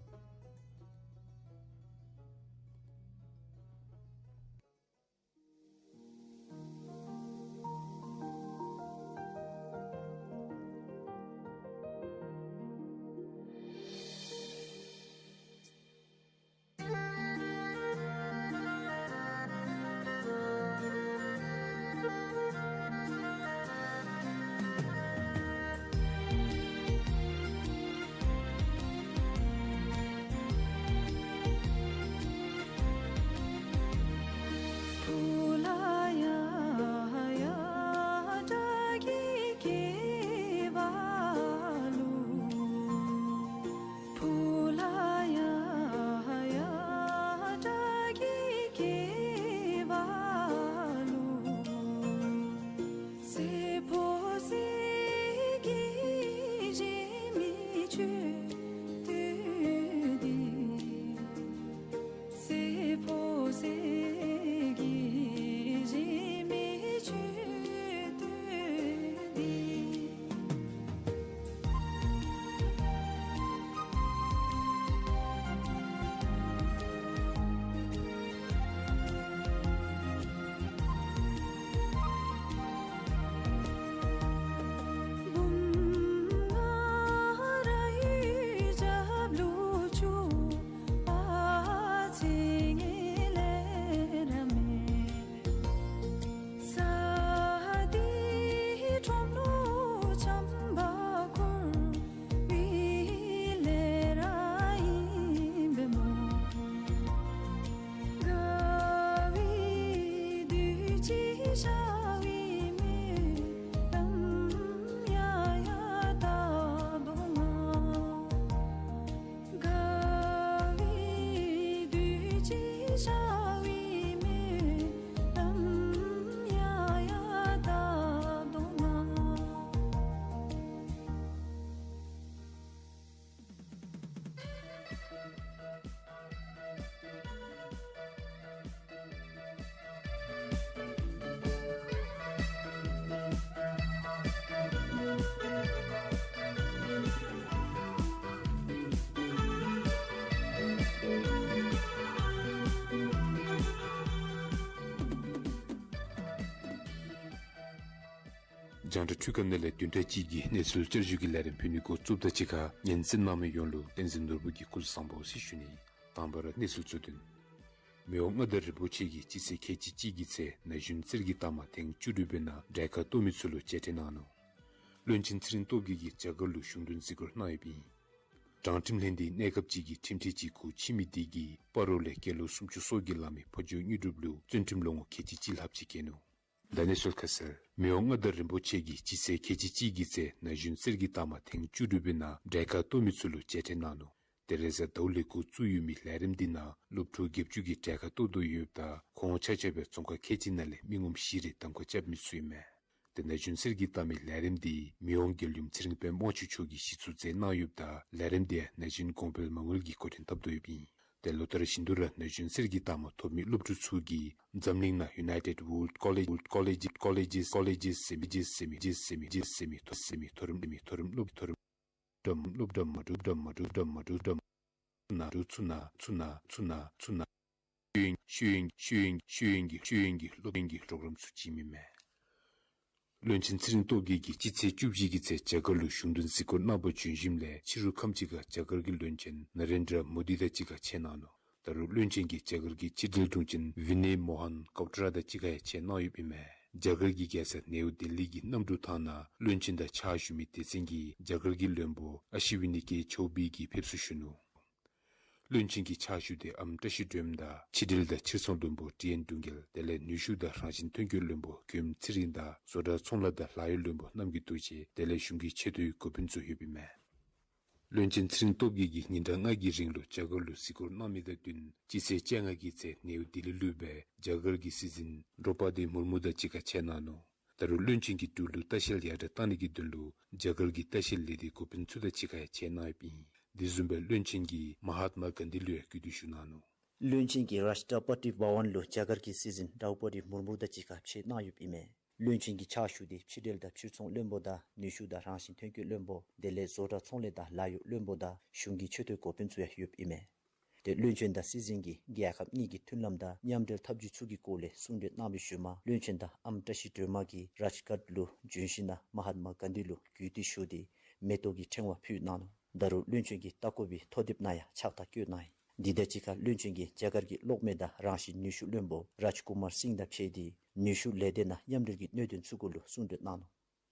རྒྱང་བསྒྲགས་འཕྲུལ་ཁང་ནང་ལས་བདུན་ཕྲག་གཅིག་གི་གནས་ཚུལ་བསྐྱར་ཞུ་གི་ལས་རིམ་ཕུལ་ནི་འགོ་བཙུགསཔ་ད་གཅིག་ཁར་ཉན་གསན་གནང་མི་ཡོངས་ལུ་བསྟན་འཛིན་ནོར་བུ་གིས་སྐུ་གཟུགས་བཟང་པོ་ཟེར་ཞུ་ནི། དང་པ་ར་གནས་ཚུལ་གཙོ་དོན། མི་དབང་མངའ་བདག་རིན་པོ་ཆེ་གིས་སྤྱི་ཚེས་ཁལ་གཅིག་གཅིག་གི་ཚེ་ན་གཞོན་གསེར་གྱི་རྟགས་མ་ཐེངས་བཅུ་དྲུག་པའི་ནང་གྲལ་ཁར་གཏོགས་མི་ཚུ་ལུ་མཇལ་འཕྲད་གནང་ནུག། བློན་ཆེན་ཚེ་རིང་སྟོབས་རྒྱས་ཀྱིས་རྒྱ་གར་ལུ་གཞུང་དོན་གཟིགས་སྐོར་གནང་ཡོདཔ་ཨིན། དྲང་ཁྲིམས་ལྷན་སྡེའི་གནས་སྐབས་ཅིག་གི་ཁྲིམས་ཁྲི་ཅིག་འགོ་ཁྲིད་མི་དེ་གིས་སྤ་རོ་ལས་སྐྱེས་ལོ་སུམ་ཅུ་སོ་བརྒྱད་ལང་མི་ཕོ་ཇོ་དངོས་གྲུབ་ལུ་བཙོན་ཁྲིམས་ལོ་ངོ་ཁལ་གཅིག་གཅིག་ལྷགཔ་ཅིག་བཀལ་ནུག། ད་གནས་ཚུལ་ཁ་གསལ། མི་དབང་མངའ་བདག་རིན་པོ་ཆེ་གིས་སྤྱི་ཚེས་ཁལ་གཅིག་གཅིག་གི་ཚེ་ན་གཞོན་གསེར་གྱི་རྟགས་མ་ཐེངས་བཅུ་དྲུག་པའི་ནང་གྲལ་ཁར་གཏོགས་མི་ཚུ་ལུ་མཇལ་འཕྲད་གནང་ནུག། དེ་རེས་གཟའ་ཟླཝ་ལས་འགོ་བཙུགས་ཡོད་མི་ལས་རིམ་འདི་ནང་སློབ་ཕྲུག་བརྒྱད་ཅུ་གིས་གྲལ་ཁར་གཏོགས་དོ་ཡོདཔ་ད་ཁོང་ཆ་ཁྱབ་ཡང་རྫོང་ཁག་ཁལ་གཅིག་ནང་ལས་མི་ངོམ་བཞི་རེ་གདམ་ཁ་རྐྱབ་མི་ཚུ་ཨིན་མས། ཏེ་ན་གཞོན་གསེར་གྱི་རྟགས་མའི་ལས་རིམ་འདི་མི་དབང་རྒྱལ་ཡུམ་ཚེ་རིང་དཔོན་དབང་ཕྱུག་མཆོག་གིས་གཞི་བཙུགས་མཛད་གནང་ཡོདཔ་ད་ལས་རིམ་འདི་ཡང་ན་གཞོན་གོང་འཕེལ་མ་དངུལ་གྱིས་འགོ་འདྲེན་འཐབ་དོ་ཡོདཔ་ཨིན། ཏེ་ལོ་ལྟར་བཞིན་དུ་ར་ན་གཞོན་གསེར་གྱི་རྟགས་མ་ཐོབ་མི་སློབ་ཕྲུག་ཚུ་གིས་འཛམ་གླིང་ནང་United World College College Colleges Colleges ཟེར་མི་ཟེར་མི་ཟེར་མི་ཟེར་མི་མཐོ་རིམ་མཐོ་རིམ་མཐོ་རིམ་སློབ་སློབ་སློབ་སློབ་སློབ་སློབ་སློབ་སློབ་ནང་འགྲོ་ཚུ་ནང་ཚུ་ནང་ཚུ་ནང་ཚུ་ནང་ཤེས་ཡོན་ཤེས་ཡོན་ཤེས་ཡོན་གྱི་ཤེས་ཡོན་གྱི་ཤེས་ཡོན་གྱི་སློབ་ཡོན་གྱི་པྲོག་རམ་ཚུ་བྱིནམ་ཨིན་མས། བློན་ཆེན་ཚེ་རིང་སྟོབས་རྒྱས་ཀྱིས་སྤྱི་ཚེས་བཅུ་བཞི་གི་ཚེ་རྒྱ་གར་ལུ་གཞུང་དོན་གཟིགས་སྐོར་གནང་བར་བྱོན་ཞིནམ་ལས་ཕྱི་རུ་ཁམས་ཅིག་ཁར་རྒྱ་གར་གྱི་བློན་ཆེན་ན་རེན་དྲ་མོ་དི་དང་གཅིག་ཁར་མཇལ་གནང་ནུག། ད་རུང་བློན་ཆེན་གྱིས་རྒྱ་གར་གྱི་ཕྱི་འབྲེལ་དྲུང་ཆེན་ཝི་ནེ་མོ་ཧན་ཀོ་ཏྲ་དང་གཅིག་ཁར་ཡང་མཇལ་གནང་ཡོདཔ་ཨིན་མས། རྒྱ་གར་གྱི་རྒྱལ་ས་ནེའུ་ལྡི་ལི་གི་གནམ་གྲུ་ཐང་ནང་བློན་ཆེན་དང་ཕྱག་ཞུ་མི་སྡེ་ཚན་གྱིས་རྒྱ་གར་གྱི་བློན་པོ་ཨ་ཤི་ཝི་ནི་ཀེ་ཆོའུ་བི་གིས་ཕེབས་བསུ་ཞུ་ནུག། བློན་ཆེན་གྱི་ཕྱག་ཞུ་དེ་ཨམ་བཀྲ་ཤིས་སྒྲོལ་མ་དང་ཕྱི་འབྲེལ་དང་ཕྱིར་ཚོང་བློན་པོ་ཏི་ཨེན་ཀྲུང་རྒྱལ། དེ་ལས་ནུས་ཤུགས་དང་རང་བཞིན་ཐོན་སྐྱེད་བློན་པོ་གུ་ཡམ་ཚེ་རིང་དང་བཟོ་གྲྭ་ཚོང་ལས་དང་ལཱ་གཡོག་བློན་པོ་རྣམ་རྒྱལ་རྡོ་རྗེ། དེ་ལས་གཞུང་གི་ཆེ་མཐོའི་འགོ་དཔོན་ཚུ་ཡོདཔ་ཨིན་མས། བློན་ཆེན་ཚེ་རིང་སྟོབས་རྒྱས་ཀྱིས་ཉིན་གྲངས་ལྔ་གི་རིང་ལུ་རྒྱ་གར་ལུ་གཟིགས་སྐོར་གནང་མི་དང་བསྟུན་སྤྱི་ཚེས་བཅོ་ལྔ་གི་ཚེ་ནེའུ་ལྡི་ལི་ལུ་སྦེ་རྒྱ་གར་གྱི་སྲིད་འཛིན་ཌྲོ་པ་དི་མུར་མུ་དང་གཅིག་ཁར་མཇལ་གནང་ནུག། ད་རུང་བློན་ཆེན་གྱིས་འབྲུག་ལུ་ལྟ་བཤལ་ཡར་དྲག་བཏང་ནི་གི་དོན་ལུ་རྒྱ་གར་གྱི་ལྟ་བཤལ་ལས་སྡེའི་འགོ་དཔོན་ཚུ་དང་གཅིག་ཁར་ཡང་མཇལ་གནང་ཡོདཔ་ཨིན། དེ་བཟུམ་སྦེ་བློན་ཆེན་གྱིས་མ་ཧཱཏ་མ་གཱན་དྷི་ལུ་ཡང་གུས་འདུད་ཞུ་གནང་ནུག། བློན་ཆེན་གྱིས་རཱཤ་ཊ་པ་ཏི་བྷ་ཝན་ལུ་རྒྱ་གར་གྱི་སྲིད་འཛིན་ཌྲོ་པ་དི་མུར་མུ་དང་གཅིག་ཁར་མཇལ་གནང་ཡོདཔ་ཨིན་མས། བློན་ཆེན་གྱི་ཕྱག་ཞུ་དེ་ཕྱི་འབྲེལ་དང་ཕྱིར་ཚོང་བློན་པོ་དང་ནུས་ཤུགས་དང་རང་བཞིན་ཐོན་སྐྱེད་བློན་པོ་དེ་ལས་བཟོ་གྲྭ་ཚོང་ལས་དང་ལཱ་གཡོག་བློན་པོ་དང་གཞུང་གི་ཆེ་མཐོའི་འགོ་དཔོན་ཚུ་ཡང་ཡོདཔ་ཨིན་མས། དེ་བློན་ཆེན་དང་སྲིད་འཛིན་གྱིས་རྒྱལ་ཁབ་གཉིས་ཀྱི་མཐུན་ལམ་དང་མཉམ་འབྲེལ་འཐབ་ཇུས་ཚུ་གི་སྐོར་ལས་གསུང་གྲོས་གནང་བའི་ཤུལ་མ་བློན་ཆེན་དང་ཨམ་བཀྲ་ཤིས་སྒྲོལ་མ་གིས་རཱཇ་གྷཊ་ལུ་བྱོན་ཞིནམ་ལས་མ་ཧཱཏ་མ་གཱན་དྷི་ལུ་གུས་འདུད་ཞུ་སྟེ་མེ་ཏོག་གི་ཕྲེང་བ་ཕུལ་གནང་ནུག། ད་རུང་བློན་ཆེན་གྱིས་ལྟ་སྐོར་བའི་ཐོ་དེབ་ནང་ཡང་ཕྱག་རྟགས་བཀོད་གནང་ཡི། འདི་དང་གཅིག་ཁར་བློན་ཆེན་གྱིས་རྒྱ་གར་གྱི་གློག་མེ་དང་རང་བཞིན་ནུས་ཤུགས་བློན་པོ་རཱཇ་ཀུ་མར་སིང་དང་ཕྱད་དེ་ནུས་ཤུགས་ལས་སྡེ་ནང་མཉམ་འབྲེལ་གྱི་གནད་དོན་ཚུ་གུ་ལུ་གསུང་གྲོས་གནང་ནུག།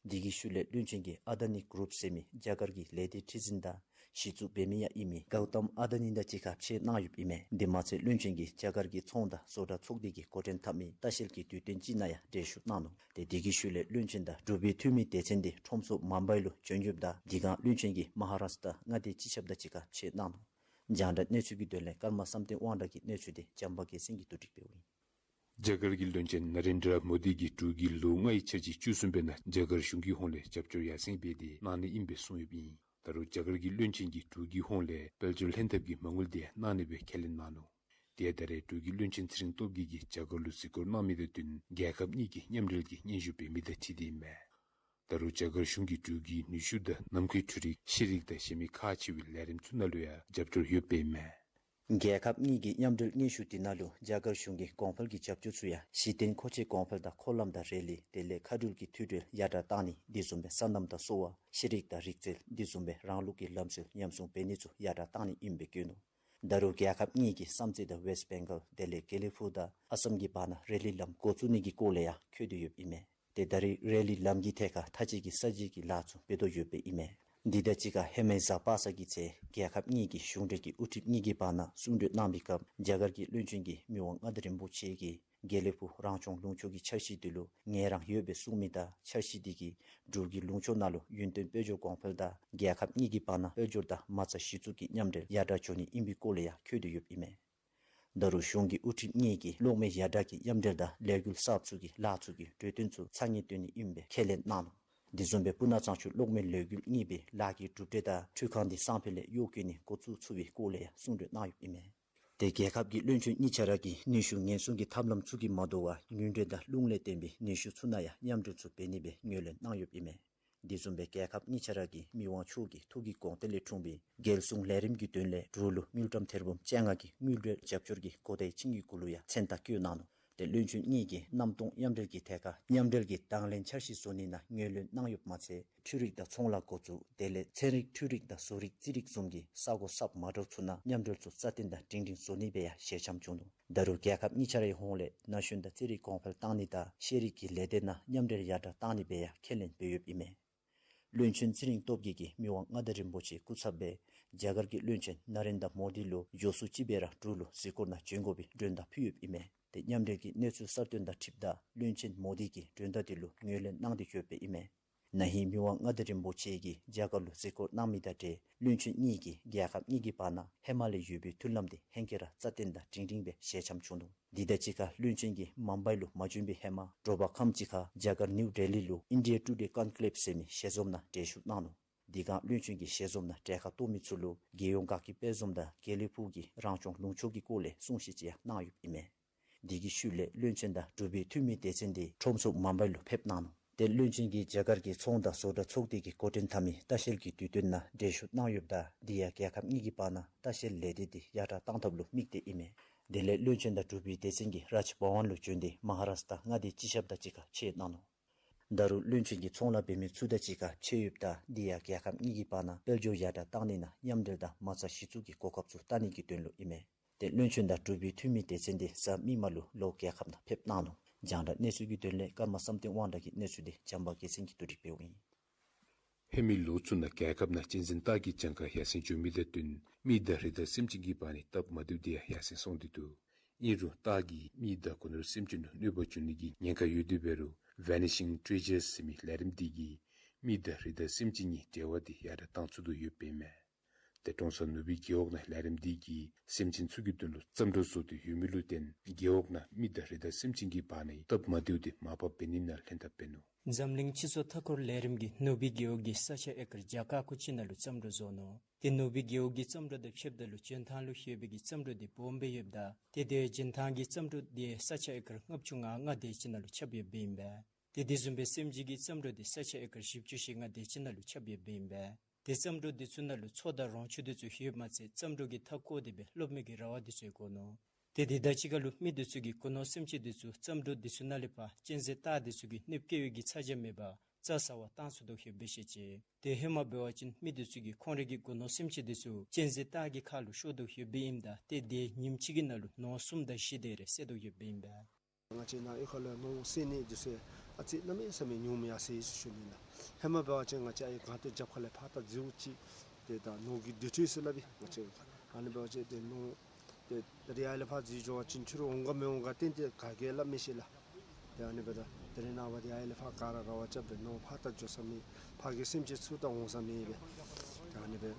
འདི་གི་ཤུལ་ལས་བློན་ཆེན་གྱིས་ཨ་དཱ་ནི་གུ་རུབ་ཟེར་མི་རྒྱ་གར་གྱི་ལས་སྡེ་ཁྲི་འཛིན་དང་གཞི་བཙུགས་འབད་མི་ཡང་ཨིན་མི་གའུ་ཏམ་ཨ་དཱ་ནི་དང་གཅིག་ཁར་མཇལ་གནང་ཡོདཔ་ཨིན་མས། དེ་མ་ཚད་བློན་ཆེན་གྱིས་རྒྱ་གར་གྱི་ཚོང་དང་བཟོ་གྲྭ་ཚོགས་སྡེ་གིས་འགོ་འདྲེན་འཐབ་མི་ལྟ་བཤལ་གྱི་དུས་སྟོན་ཅིག་ནང་ཡང་གྲལ་ཞུགས་གནང་ནུག། ཏེ་འདི་གི་ཤུལ་ལས་བློན་ཆེན་དང་འབྲུག་པའི་འཐུས་མི་སྡེ་ཚན་དེ་ཁྲོམ་ཚོགས་མུམ་བའི་ལུ་བྱོན་ཡོདཔ་ད་འདི་སྒང་བློན་ཆེན་གྱིས་མ་ཧཱ་རཱཤ་ཏྲ་མངའ་སྡེའི་སྤྱི་ཁྱབ་དང་གཅིག་ཁར་མཇལ་གནང་ནུག། རྒྱང་བསྒྲགས་གནས་ཚུལ་གྱི་དོན་ལས་ཀརྨ་བསམ་གཏན་དབང་གྲགས་ཀྱི་གནས་ཚུལ་དེ་བྱམས་པ་རྒྱལ་མཚན་གྱིས་བསྡུ་སྒྲིག་འབདཝ་ཨིན། རྒྱ་གར་གྱི་བློན་ཆེན་ན་རེན་དྲ་མོ་དི་གིས་འབྲུག་གིས་ལོ་ལྔའི་འཆར་གཞི་བཅུ་གསུམ་པའི་ནང་རྒྱ་གར་གཞུང་གི་ཧོངས་ལས་རྒྱབ་སྐྱོར་ཡར་སེང་འབད་དེ་གནང་ནི་ཨིན་པས་གསུངས་ཡོདཔ་ཨིན། ད་རུང་རྒྱ་གར་གྱི་བློན་ཆེན་གྱིས་འབྲུག་གི་ཧོངས་ལས་དཔལ་འབྱོར་ལྷན་ཐབས་ཀྱི་མ་དངུལ་དེ་གནང་ནི་སྦེ་ཁས་ལེན་གནང་ནུག། དེ་ཡང་ད་རེས་འབྲུག་གི་བློན་ཆེན་ཚེ་རིང་སྟོབས་རྒྱས་ཀྱིས་རྒྱ་གར་ལུ་གཟིགས་སྐོར་གནང་མི་དང་བསྟུན་རྒྱལ་ཁབ་གཉིས་ཀྱི་མཉམ་འབྲེལ་གྱི་སྙན་ཞུ་འབད་མི་དང་འཁྲིལ་ཏེ་ཨིན་མས། ད་རུང་རྒྱ་གར་གཞུང་གིས་འབྲུག་གི་ནུས་ཤུགས་དང་ནམ་མཁའི་འཕྲུལ་རིག་ཤེས་རིག་དང་གཞན་མི་ཁག་ཆེ་བའི་ལས་རིམ་ཚུ་ནང་ལུ་ཡང་རྒྱབ་སྐྱོར་ཡོདཔ་ཨིན་མས། རྒྱལ་ཁབ་གཉིས་ཀྱི་མཉམ་འབྲེལ་སྙན་ཞུ་དེ་ནང་ལུ་རྒྱ་གར་གཞུང་གི་གོང་འཕེལ་གྱི་རྒྱབ་སྐྱོར་ཚུ་ཡང་གཞི་རྟེན་མཁོ་ཆས་གོང་འཕེལ་དང་མཁོ་ལམ་དང་རེ་ལི་དེ་ལས་མཁའ་འགྲུལ་གྱི་མཐུད་འབྲེལ་ཡར་དྲག་གཏང་ནི་དེ་བཟུམ་སྦེ་སོ་ནམ་དང་གསོ་བ་ཤེས་རིག་དང་རིག་རྩལ་དེ་བཟུམ་སྦེ་རང་ལུགས་ཀྱི་ལམ་སྲོལ་ཉམས་སྲུང་འབད་ནི་ཚུ་ཡར་དྲག་གཏང་ནི་ཨིནམ་སྦེ་བཀོད་ནུག། ད་རུང་རྒྱལ་ཁབ་གཉིས་ཀྱིས་བསམ་རྩེ་དང་ཝེསཊ་བེང་གཱལ་དེ་ལས་དགེ་ལེགས་ཕུག་དང་ཨ་སམ་གྱི་བར་ན་རེ་ལི་ལམ་འགོ་བཙུགས་ནི་གི་སྐོར་ལས་ཡང་འཁོད་དེ་ཡོདཔ་ཨིན་མས། ཏེ་ད་རེས་རེ་ལི་ལམ་གྱི་ཐད་ཁར་མཐའ་དཔྱད་ཀྱི་གསར་བརྗེ་གི་ལཱ་ཚུ་འབད་དོ་ཡོདཔ་ཨིན་མས། འདི་དང་གཅིག་ཁར་ཧེ་མའི་གཟའ་པ་སངས་ཀྱི་ཚེ་རྒྱལ་ཁབ་གཉིས་ཀྱི་གཞུང་འབྲེལ་གྱི་དབུ་ཁྲིད་གཉིས་ཀྱི་བར་ན་གསུང་གྲོས་གནང་བའི་སྐབས་རྒྱ་གར་གྱི་བློན་ཆེན་གྱིས་མི་དབང་མངའ་བདག་རིན་པོ་ཆེ་གིས་དགེ་ལེགས་ཕུག་རང་སྐྱོང་ལུང་ཕྱོགས་ཀྱི་འཆར་གཞི་དེ་ལུ་ངེས་རང་ཡོད་པའི་གསུངས་མི་དང་འཆར་གཞི་དེ་གིས་འབྲུག་གི་ལུང་ཕྱོགས་ནང་ལུ་ཡུན་བརྟན་དཔལ་འབྱོར་གོང་འཕེལ་དང་རྒྱལ་ཁབ་གཉིས་ཀྱི་བར་ན་དཔལ་འབྱོར་དང་མ་རྩ་གཞི་བཙུགས་ཀྱི་མཉམ་འབྲེལ་ཡར་དྲག་འགྱོ་ནི་ཨིན་པའི་སྐོར་ལས་ཡང་འཁོད་དེ་ཡོདཔ་ཨིན་མས། ད་རུང་གཞུང་གི་དབུ་ཁྲིད་གཉིས་ཀྱིས་གློག་མེ་ཡར་དྲག་གི་མཉམ་འབྲེལ་དང་ལས་འགུལ་གསརཔ་ཚུ་གི་ལཱ་ཚུ་གི་གྲོས་མཐུན་ཚུ་ཚ་ངེས་བཏོན་ནི་ཨིན་པའི་ཁས་ལེན་གནང་ནུག། དེ་བཟུམ་སྦེ་སྤུ་ན་གཙང་ཆུ་གློག་མེ་ལས་འགུལ་གཉིས་པའི་ལཱ་གི་གྲུབ་འབྲས་དང་འཕྲུལ་ཁང་དེ་སང་ཕོད་ལས་གཡོག་བཀོལ་ནི་འགོ་བཙུགས་ཚུགས་པའི་སྐོར་ལས་ཡང་གསུང་གྲོས་གནང་ཡོདཔ་ཨིན་མས། ཏེ་རྒྱལ་ཁབ་ཀྱི་བློན་ཆེན་གཉིས་ཆ་ར་གིས་ནུས་ཤུགས་ཉེན་སྲུང་གི་ཐབས་ལམ་ཚུ་གིས་མ་དོ་བར་དངུལ་འབྲེལ་དང་རླུང་ལས་བརྟེན་པའི་ནུས་ཤུགས་ཚུ་ནང་ཡང་མཉམ་འབྲེལ་ཚུ་འབད་ནི་སྦེ་ངོས་ལེན་གནང་ཡོདཔ་ཨིན་མས། དེ་བཟུམ་སྦེ་རྒྱལ་ཁབ་གཉིས་ཆ་ར་གིས་མི་དབང་མཆོག་གི་ཐུགས་ཀྱི་དགོངས་དོན་ལས་འཁྲུངས་པའི་རྒྱལ་སྲུང་ལས་རིམ་གྱི་དོན་ལས་འབྲུག་ལུ་དངུལ་ཀྲམ་ཐེར་འབུམ་བཅོ་ལྔ་གི་དངུལ་འབྲེལ་རྒྱབ་སྐྱོར་གྱི་གོ་བརྡའི་ཆིངས་ཡིག་གུ་ལུ་ཡང་མཚན་རྟགས་བཀོད་གནང་ནུག། ཏེ་བློན་ཆེན་གཉིས་ཀྱིས་གནམ་སྟོང་མཉམ་འབྲེལ་གྱི་ཐད་ཁར་མཉམ་འབྲེལ་གྱི་དང་ལེན་འཆར་གཞི་བཟོ་ནི་ནང་ངོས་ལེན་གནང་ཡོདཔ་མ་ཚད་འཕྲུལ་རིག་དང་ཚོང་ལཱ་འགོ་བཙུགས་དེ་ལས་ཚན་རིག་འཕྲུལ་རིག་དང་བཟོ་རིག་རྩིས་རིག་བཟུམ་གྱི་ས་གོ་གསརཔ་མ་འདྲཝ་ཚུ་ནང་མཉམ་འབྲེལ་ཚུ་རྩ་བརྟན་དང་སྒྲིང་སྒྲིང་བཟོ་ནི་སྦེ་ཡང་ཞལ་འཆམ་བྱུང་ནུག། ད་རུང་རྒྱལ་ཁབ་གཉིས་ཆ་རའི་ཧོངས་ལས་ན་གཞོན་དང་རྩིས་རིག་གོང་འཕེལ་བཏང་ནི་དང་ཤེས་རིག་གི་ལས་སྡེ་ནང་མཉམ་འབྲེལ་ཡར་དྲག་བཏང་ནི་སྦེ་ཡང་ཁས་ལེན་འབད་ཡོདཔ་ཨིན་མས། བློན་ཆེན་ཚེ་རིང་སྟོབས་རྒྱས་ཀྱིས་མི་དབང་མངའ་བདག་རིན་པོ་ཆེའི་སྐུ་ཚབ་སྦེ་རྒྱ་གར་གྱི་བློན་ཆེན་ན་རེན་དྲ་མོ་དི་ལུ་མགྱོགས་སུ་ཅིག་སྦེ་ར་འབྲུག་ལུ་གཟིགས་སྐོར་ནང་བྱོན་དགོ་པའི་མགྲོན་བརྡ་ཕུལ་ཡོདཔ་ཨིན་མས། ཏེ་མཉམ་འབྲེལ་གྱི་གནས་ཚུལ་གསར་བཏོན་དང་འཁྲིལཝ་ད་བློན་ཆེན་མོ་དི་གིས་མགྲོན་བརྡ་དེ་ལུ་ངོས་ལེན་གནང་སྟེ་ཡོདཔ་ཨིན་མས། ན་ཧིང་མི་དབང་མངའ་བདག་རིན་པོ་ཆེ་གིས་རྒྱ་གར་ལུ་གཟིགས་སྐོར་གནང་མི་དང་འབྲེལ་བློན་ཆེན་གཉིས་ཀྱིས་རྒྱལ་ཁབ་གཉིས་ཀྱི་བར་ན་ཧེ་མ་ལས་ཡོད་པའི་མཐུན་ལམ་དེ་ཧེང་སྐལ་ར་རྩ་བརྟན་དང་སྒྲིང་སྒྲིང་སྦེ་ཞལ་འཆམ་བྱུང་ནུག། དེ་དང་གཅིག་ཁར་བློན་ཆེན་གྱིས་མུམ་བྷའི་ལུ་མ་བྱོན་པའི་ཧེ་མ་དྲོ་པ་ཁམས་ཅིག་ཁར་རྒྱ་གར་ནིའུ་ཌེ་ལི་ལུ་India Today Conclave ཟེར་མི་ཞལ་འཛོམས་ནང་གྲལ་བཞུགས་གནང་ནུག། དེ་སྒང་བློན་ཆེན་གྱིས་ཞལ་འཛོམས་ནང་གྲལ་ཁར་གཏོགས་མི་ཚུ་ལུ་རྒྱལ་ཡོངས་དགའ་སྐྱིད་དཔལ་འཛོམས་དང་དགེ་ལེགས་ཕུག་གི་རང་སྐྱོང་ལུང་ཕྱོགས་ཀྱི་སྐོར་ལས་གསུང་བཤད་ཅིག་ཡང་གནང་ཡོདཔ་ཨིན་མས། དེ་གི་ཤུལ་ལས་བློན་ཆེན་དང་འབྲུག་པའི་འཐུས་མི་སྡེ་ཚན་དེ་ཁྲོམ་ཚོགས་མུམ་བྷའི་ལུ་ཕེབས་གནང་ནུག། ཏེ་བློན་ཆེན་གྱིས་རྒྱ་གར་གྱི་ཚོང་དང་བཟོ་གྲྭ་ཚོགས་སྡེ་གི་འགོ་འདྲེན་འཐབ་མི་ལྟ་བཤལ་གྱི་དུས་སྟོན་ནང་གྲལ་བཞུགས་གནང་ཡོདཔ་ད་དེ་ཡང་རྒྱལ་ཁབ་གཉིས་ཀྱི་བར་ན་ལྟ་བཤལ་ལས་སྡེ་དེ་ཡར་དྲག་གཏང་ཐབས་ལུ་དམིགས་ཏེ་ཨིན་མས། དེ་ལས་བློན་ཆེན་དང་འབྲུག་པའི་སྡེ་ཚན་གྱིས་རཱཇ་བྷ་ཝན་ལུ་བྱོན་ཏེ་མ་ཧཱ་རཱཤ་ཊ་མངའ་སྡེའི་སྤྱི་ཁྱབ་དང་གཅིག་ཁར་མཇལ་གནང་ནུག། ད་རུང་བློན་ཆེན་གྱིས་ཚོང་ལཱ་འབད་མི་ཚུ་དང་གཅིག་ཁར་མཇལ་ཡོདཔ་ད་དེ་ཡང་རྒྱལ་ཁབ་གཉིས་ཀྱི་བར་ན་དཔལ་འབྱོར་ཡར་དྲག་གཏང་ནི་ནང་མཉམ་འབྲེལ་དང་མ་རྩ་གཞི་བཙུགས་ཀྱི་གོ་སྐབས་ཚུ་བལྟ་ནི་གི་དོན་ལུ་ཨིན་མས། ཏེ་བློན་ཆེན་དང་འབྲུག་པའི་འཐུས་མི་སྡེ་ཚན་དེ་གཟའ་མིག་དམར་ལུ་ལོག་རྒྱལ་ཁབ་ནང་ཕེབས་གནང་ནུག། རྒྱང་བསྒྲགས་གནས་ཚུལ་གྱི་དོན་ལས་ཀརྨ་བསམ་གཏན་དབང་གྲགས་ཀྱི་གནས་ཚུལ་དེ་བྱམས་པ་རྒྱལ་མཚན་གྱིས་བསྡུ་སྒྲིག་འབདཝ་ཨིན། ཧེ་མའི་ལོ་ཚུ་ནང་རྒྱལ་ཁབ་ནང་གཅན་གཟན་སྟག་གི་གྱངས་ཁ་ཡར་སེང་འགྱོ་མི་དང་བསྟུན་མི་དང་རི་དྭགས་སེམས་ཅན་གྱི་བར་ནའི་སྟབས་མ་བདེཝ་དེ་ཡང་ཡར་སེང་སོང་སྟེ་འདུག། ཨིན་རུང་སྟག་གིས་མི་དང་སྒོ་ནོར་སེམས་ཅན་ལུ་གནོད་པ་བྱུང་ནི་གི་ཉེན་ཁ་ཡོད་དེ་འབད་རུང་Vanishing Treasures ཟེར་མི་ལས་རིམ་དེ་གིས་མི་དང་རི་དྭགས་སེམས་ཅན་གཉིས་འབྲེལ་བ་དེ་ཡར་དྲག་གཏང་ཚུགས་དོ་ཡོདཔ་ཨིན་མས། ཏེ་ཀྲོང་གསར་ནུ་སྦིས་རྒེད་འོག་ནང་ལས་རིམ་དེ་གིས་སེམས་ཅན་ཚུ་གི་དོན་ལུ་བརྩམས་སྒྲུང་བཟོ་སྟེ་ཡོད་མི་ལུ་བརྟེན་རྒེད་འོག་ནང་མི་དང་རི་དྭགས་སེམས་ཅན་གྱི་བར་ནའི་སྟབས་མ་བདེཝ་དེ་མར་ཕབ་འབད་ནི་ནང་ལྷན་ཐབས་འབད་ནུག། འཛམ་གླིང་སྤྱི་ཚོགས་མཐའ་འཁོར་ལས་རིམ་གྱིས་ནུ་སྦིས་རྒེད་འོག་གི་ས་ཆ་ཨེ་ཀར་བརྒྱ་ཁ་ཁུ་ཅིག་ནང་ལུ་བརྩམས་སྒྲུང་བཟོ་ནུག། ཏེ་ནུ་སྦིས་རྒེད་འོག་གི་བརྩམས་སྒྲུང་དང་ཕྱདཔ་ད་ལུ་འཇོན་ཐང་ལུ་ཡོད་པའི་གི་བརྩམས་སྒྲུང་དེ་སྦོམ་སྦེ་ཡོདཔ་ད་ཏེ་དེ་འཇོན་ཐང་གི་བརྩམས་སྒྲུང་དེ་ས་ཆ་ཨེ་ཀར་ལྔ་བཅུ་ང་ལྔ་དེ་ཅིག་ནང་ལུ་ཁྱབ་ཡོདཔ་ཨིན་པས། ཏེ་དེ་བཟུམ་སྦེ་སེམས་ཅན་གྱི་བརྩམས་སྒྲུང་དེ་ས་ཆ་ཨེ་ཀར་བཞི་བཅུ་ཞེ་ལྔ་དེ་ཅིག་ནང་ལུ་ཁྱབ་ཡོདཔ་ཨིན་པས། ཏེ་བརྩམས་སྒྲུང་དེ་ཚུ་ནང་ལུ་མཚོ་དང་རོང་ཆུ་དེ་ཚུ་ཡོདཔ་མ་ཚད་བརྩམས་སྒྲུང་གི་མཐའ་བསྐོར་ཏེ་སྦེ་སློབ་མའི་གི་ར་བ་དེ་ཚུ་ཡང་བཀོད་ནུག། ཏེ་དེ་དང་གཅིག་ཁར་ལུ་མི་དེ་ཚུ་གིས་སྒོ་ནོར་སེམས་ཅན་དེ་ཚུ་བརྩམས་སྒྲུང་དེ་ཚུ་ནང་ལས་ཕར་གཅན་གཟན་སྟག་དེ་ཚུ་གིས་གནོདཔ་བཀལ་བའི་གི་ཚ་གྱང་མེད་པར་རྩ་ཟ་བར་བཏང་ཚུགས་དོ་ཡོདཔ་སྦེ་བཤད་ཅི། ཏེ་ཧེ་མ་འབད་བ་ཅིན་མི་དེ་ཚུ་གིས་ཁོང་རའི་གི་སྒོ་ནོར་སེམས་ཅན་དེ་ཚུ་གཅན་གཟན་སྟག་གི་ཁ་ལུ་ཤོར་དོ་ཡོདཔ་ཨིནམ་ད་ཏེ་དེ་ཉིནམ་གཅིག་གི་ནང་ལུ་ནོར་གསུམ་དང་བཞི་དེ་རེ་བསད་དོ་ཡོདཔ་ཨིན་པས། ང་བཅས་ནཱ་གཡུས་ཁ་ལུ་ནོར་བསད་ནི་དེ་ཚུ་ཨ་ཙི་གནམ་མེད་ས་མེད་ཉུངམ་ཡར་སོ་ཡི་ཟེར་ཞུ་ནི་ལགས། ཧེ་མ་འབད་བ་ཅིན་ང་བཅས་ཨའི་སྒང་སྟེང་རྒྱབ་ཁ་ལས་ཕར་ད་འཛུལཝ་ཅིག་ཏེ་ད་ནོར་གྱི་རྡུལ་ཕྲན་ཟེར་སླབ་ཨིན། ང་བཅས་ཨ་ནི་འབད་བ་ཅིན་ཏེ་ནོར་ཏེ་ད་རིས་ཨའི་ལས་ཕར་འཛུལ་འགྱོ་བ་ཅིན་ཕྱི་རུ་འོང་ག་མི་འོང་ག་ཏན་ཏན་ག་གིས་སླབ་མི་ཤེས་ལགས། ཏེ་ཨ་ནི་སྦེ་ད་དེ་རིང་ནངས་པ་འདི་ཨའི་ལས་ཕར་ག་ར་ར་བ་རྐྱབ་སྦེ་ནོར་ཕར་ད་འགྱོ་ས་མེད། ཕར་གྱི་སེམས་ཅན་ཚུར་ད་འོང་ས་མེད་པས། ཏེ་ཨ་ནི་སྦེ་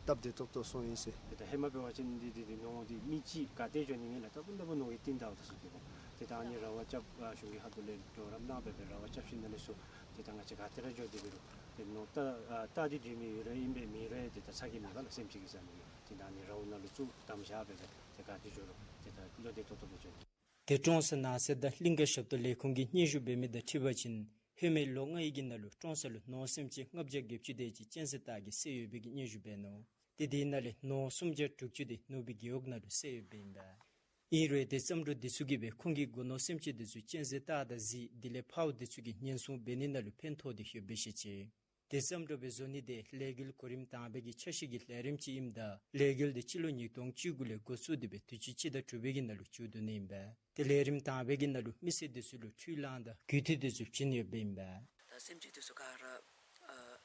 སྟབས་བདེ་ཏོག་ཏོ་སོང་ཡི་ཟེར། ཏེ་ད་ཧེ་མ་འབད་བ་ཅིན་འདི་འདི་འདི་ནོར་འདི་མི་གཅིག་ག་ཏེ་འགྱོ་ནི་མེད་ལགས། ད་སྤུ་ན་སྤུ་ནོར་གྱིས་བཏིང་ད་འོང་ད་ཟེར་ཏེ་གོ། ཏེ་ད་ཨ་ནི་ར་བ་རྐྱབ་གཞུང་གི་ཁ་ཐུག་ལས་གྲོགས་རམ་གནང་སྦེ་སྦེ་ར་བ་རྐྱབ་ཞིནམ་ལས་ཚུར་ཏེ་ད་ང་བཅས་ག་ཏེ་ར་འགྱོ་དེ་འབད་རུང་ཏེ་ནོར་ད་ཨ་ད་འདི་འདི་མི་ཡོད་རུང་ཨིན་པས། མི་ཡོད་རུང་ཏེ་ད་ཚ་གྱང་མེད་པར་ལགས། སེམས་ཅན་གྱི་ཟེར་མི་ཡོད། ཏེ་ད་ཨ་ནི་ར་བ་ནང་ལུ་ཚུར་བསྡམས་བཞག་སྦེ་སྦེ་ཏེ་ག་ཏེ་འགྱོ་རུང་ཏེ་ད་བློ་བདེ་ཏོག་ཏོ་སྦེ་འགྱོ་ནི། ཏེ་ཀྲོང་གསར་ནགས་ཚལ་དང་གླིང་ཀ་ཞབས་ཏོག་ལས་ཁུངས་ཀྱིས་སྙན་ཞུ་འབད་མི་དང་འཁྲིལ་བ་ཅིན་ཧེ་མའི་ལོ་ལྔའི་གི་ནང་ལུ་ཀྲོང་གསར་ལུ་ནོར་སེམས་ཅན་ལྔ་བརྒྱ་བརྒྱད་ཅུ་དེ་ཅིག་གཅན་གཟན་སྟག་གིས་བསད་ཡོད་པའི་གི་སྙན་ཞུ་འབད་ནུག། ཏེ་དེའི་ནང་ལས་ནོར་སུམ་བརྒྱ་དྲུག་ཅུ་དེ་ནུ་སྦིས་རྒེད་འོག་ནང་ལུ་བསད་ཡོདཔ་ཨིན་པས། ཨིན་རུང་ཏེ་བརྩམས་སྒྲུང་དེ་ཚུ་གིས་སྦེ་ཁོང་གི་སྒོ་ནོར་སེམས་ཅན་དེ་ཚུ་གཅན་གཟན་སྟག་དང་གཟིག་དེ་ལས་འཕརཝ་དེ་ཚུ་གིས་ཉེན་སྲུང་འབད་ནི་ནང་ལུ་ཕན་ཐོགས་ཏེ་ཡོདཔ་སྦེ་བཤད་ཅི། ཏེ་བརྩམས་སྒྲུང་སྦེ་བཟོ་ནི་དེ་ལས་འགུལ་གོ་རིམ་དང་པའི་གི་འཆར་གཞི་གི་ལས་རིམ་ཅིག་ཨིནམ་ད་ལས་འགུལ་དེ་སྤྱི་ལོ་ཉིས་སྟོང་བཅུ་དགུ་ལས་འགོ་བཙུགས་ཏེ་སྦེ་དུས་ཅི་སྤྱི་ཟླ་དྲུག་པའི་གི་ནང་ལུ་མཇུག་བསྡུ་ནི་ཨིན་པས། ཏེ་ལས་རིམ་དང་པའི་གི་ནང་ལུ་མི་སེར་དེ་ཚུ་ལུ་འཕྲུལ་གླང་དང་རྒུད་འཐུས་དེ་ཚུ་བྱིན་ཡོདཔ་ཨིན་པས། ད་སེམས་ཅན་དེ་ཚུ་ག་ར་ཨ་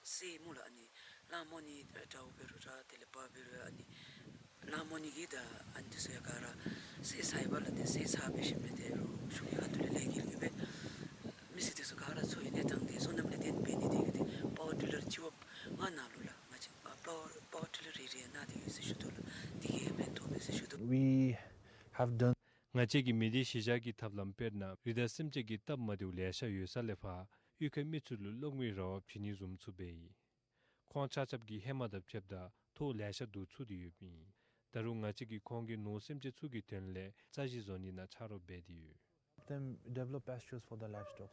བསད་སྨོ་ལགས། ཨ་ནི་གླང་མོ་ནི་འདྲཝ་འབད་རུང་ར་དེ་ལས་བ་འབད་རུང་ཨ་ནི་གླང་མོ་ནི་གི་ད་ཨ་ནི་དེ་ཚུ་ཡང་ག་ར་བསད་ཚར་ཡི་པ་ལགས། ཏེ་བསད་ཚར་སྦེ་ཞིནམ་ལས་ཏེ་རུང་གཞུང་གི་ཁ་ཐུག་ལས་ལས་འགུལ་གྱིས་སྦེ་མི་སེར་དེ་ཚུ་ག་ར་འཚོ་བའི་གནས་སྟངས་དེ་སོ་ནམ་ལས་བརྟེན་འབད་ནི་དེ་གིས་ཏེ་པ་ཝར་ཊི་ལར་ཅིག་བ་ང་ནང་ལུ་ལགས། ང་བཅས་ཨ་པ་ཝར་པ་ཝར་ཊི་ལར་རེ་རེ་ཡང་གནང་སྟེ་ཡོད་ཟེར་ཞུ་དོ་ལགས། དེ་གིས་ཕན་ཐོགས་པས་ཟེར་ཞུ་དོ། We have done ང་བཅས་ཀྱིས་མི་སྡེ་གཞིས་ཆགས་ཀྱི་ཐབས་ལམ་དཔེར་ན་རི་དྭགས་སེམས་ཅན་གྱི་སྟབས་མ་བདེཝ་ལེ་ཤ་ཡོད་ས་ལས་ཕར་གཡུས་ཁའི་མི་ཚུ་ལུ་གློག་མེའི་ར་བ་བྱིན་ནི་བཟུམ་ཚུ་འབད་ཡི། ཁོང་ཆ་ཁྱབ་ཀྱིས་ཧེ་མ་དང་ཕྱདཔ་ད་ཐོགས་ལེ་ཤ་བསྡུ་ཚུགས་ཏེ་ཡོདཔ་ཨིན། ད་རུང་ང་བཅས་ཀྱིས་ཁོང་གི་ནོར་སེམས་ཅན་ཚུ་གི་དོན་ལས་རྩ་གཞི་བཟོ་ནི་ནང་ཆ་རོགས་འབད་དེ་ཡོད། Them develop pastures for the livestock.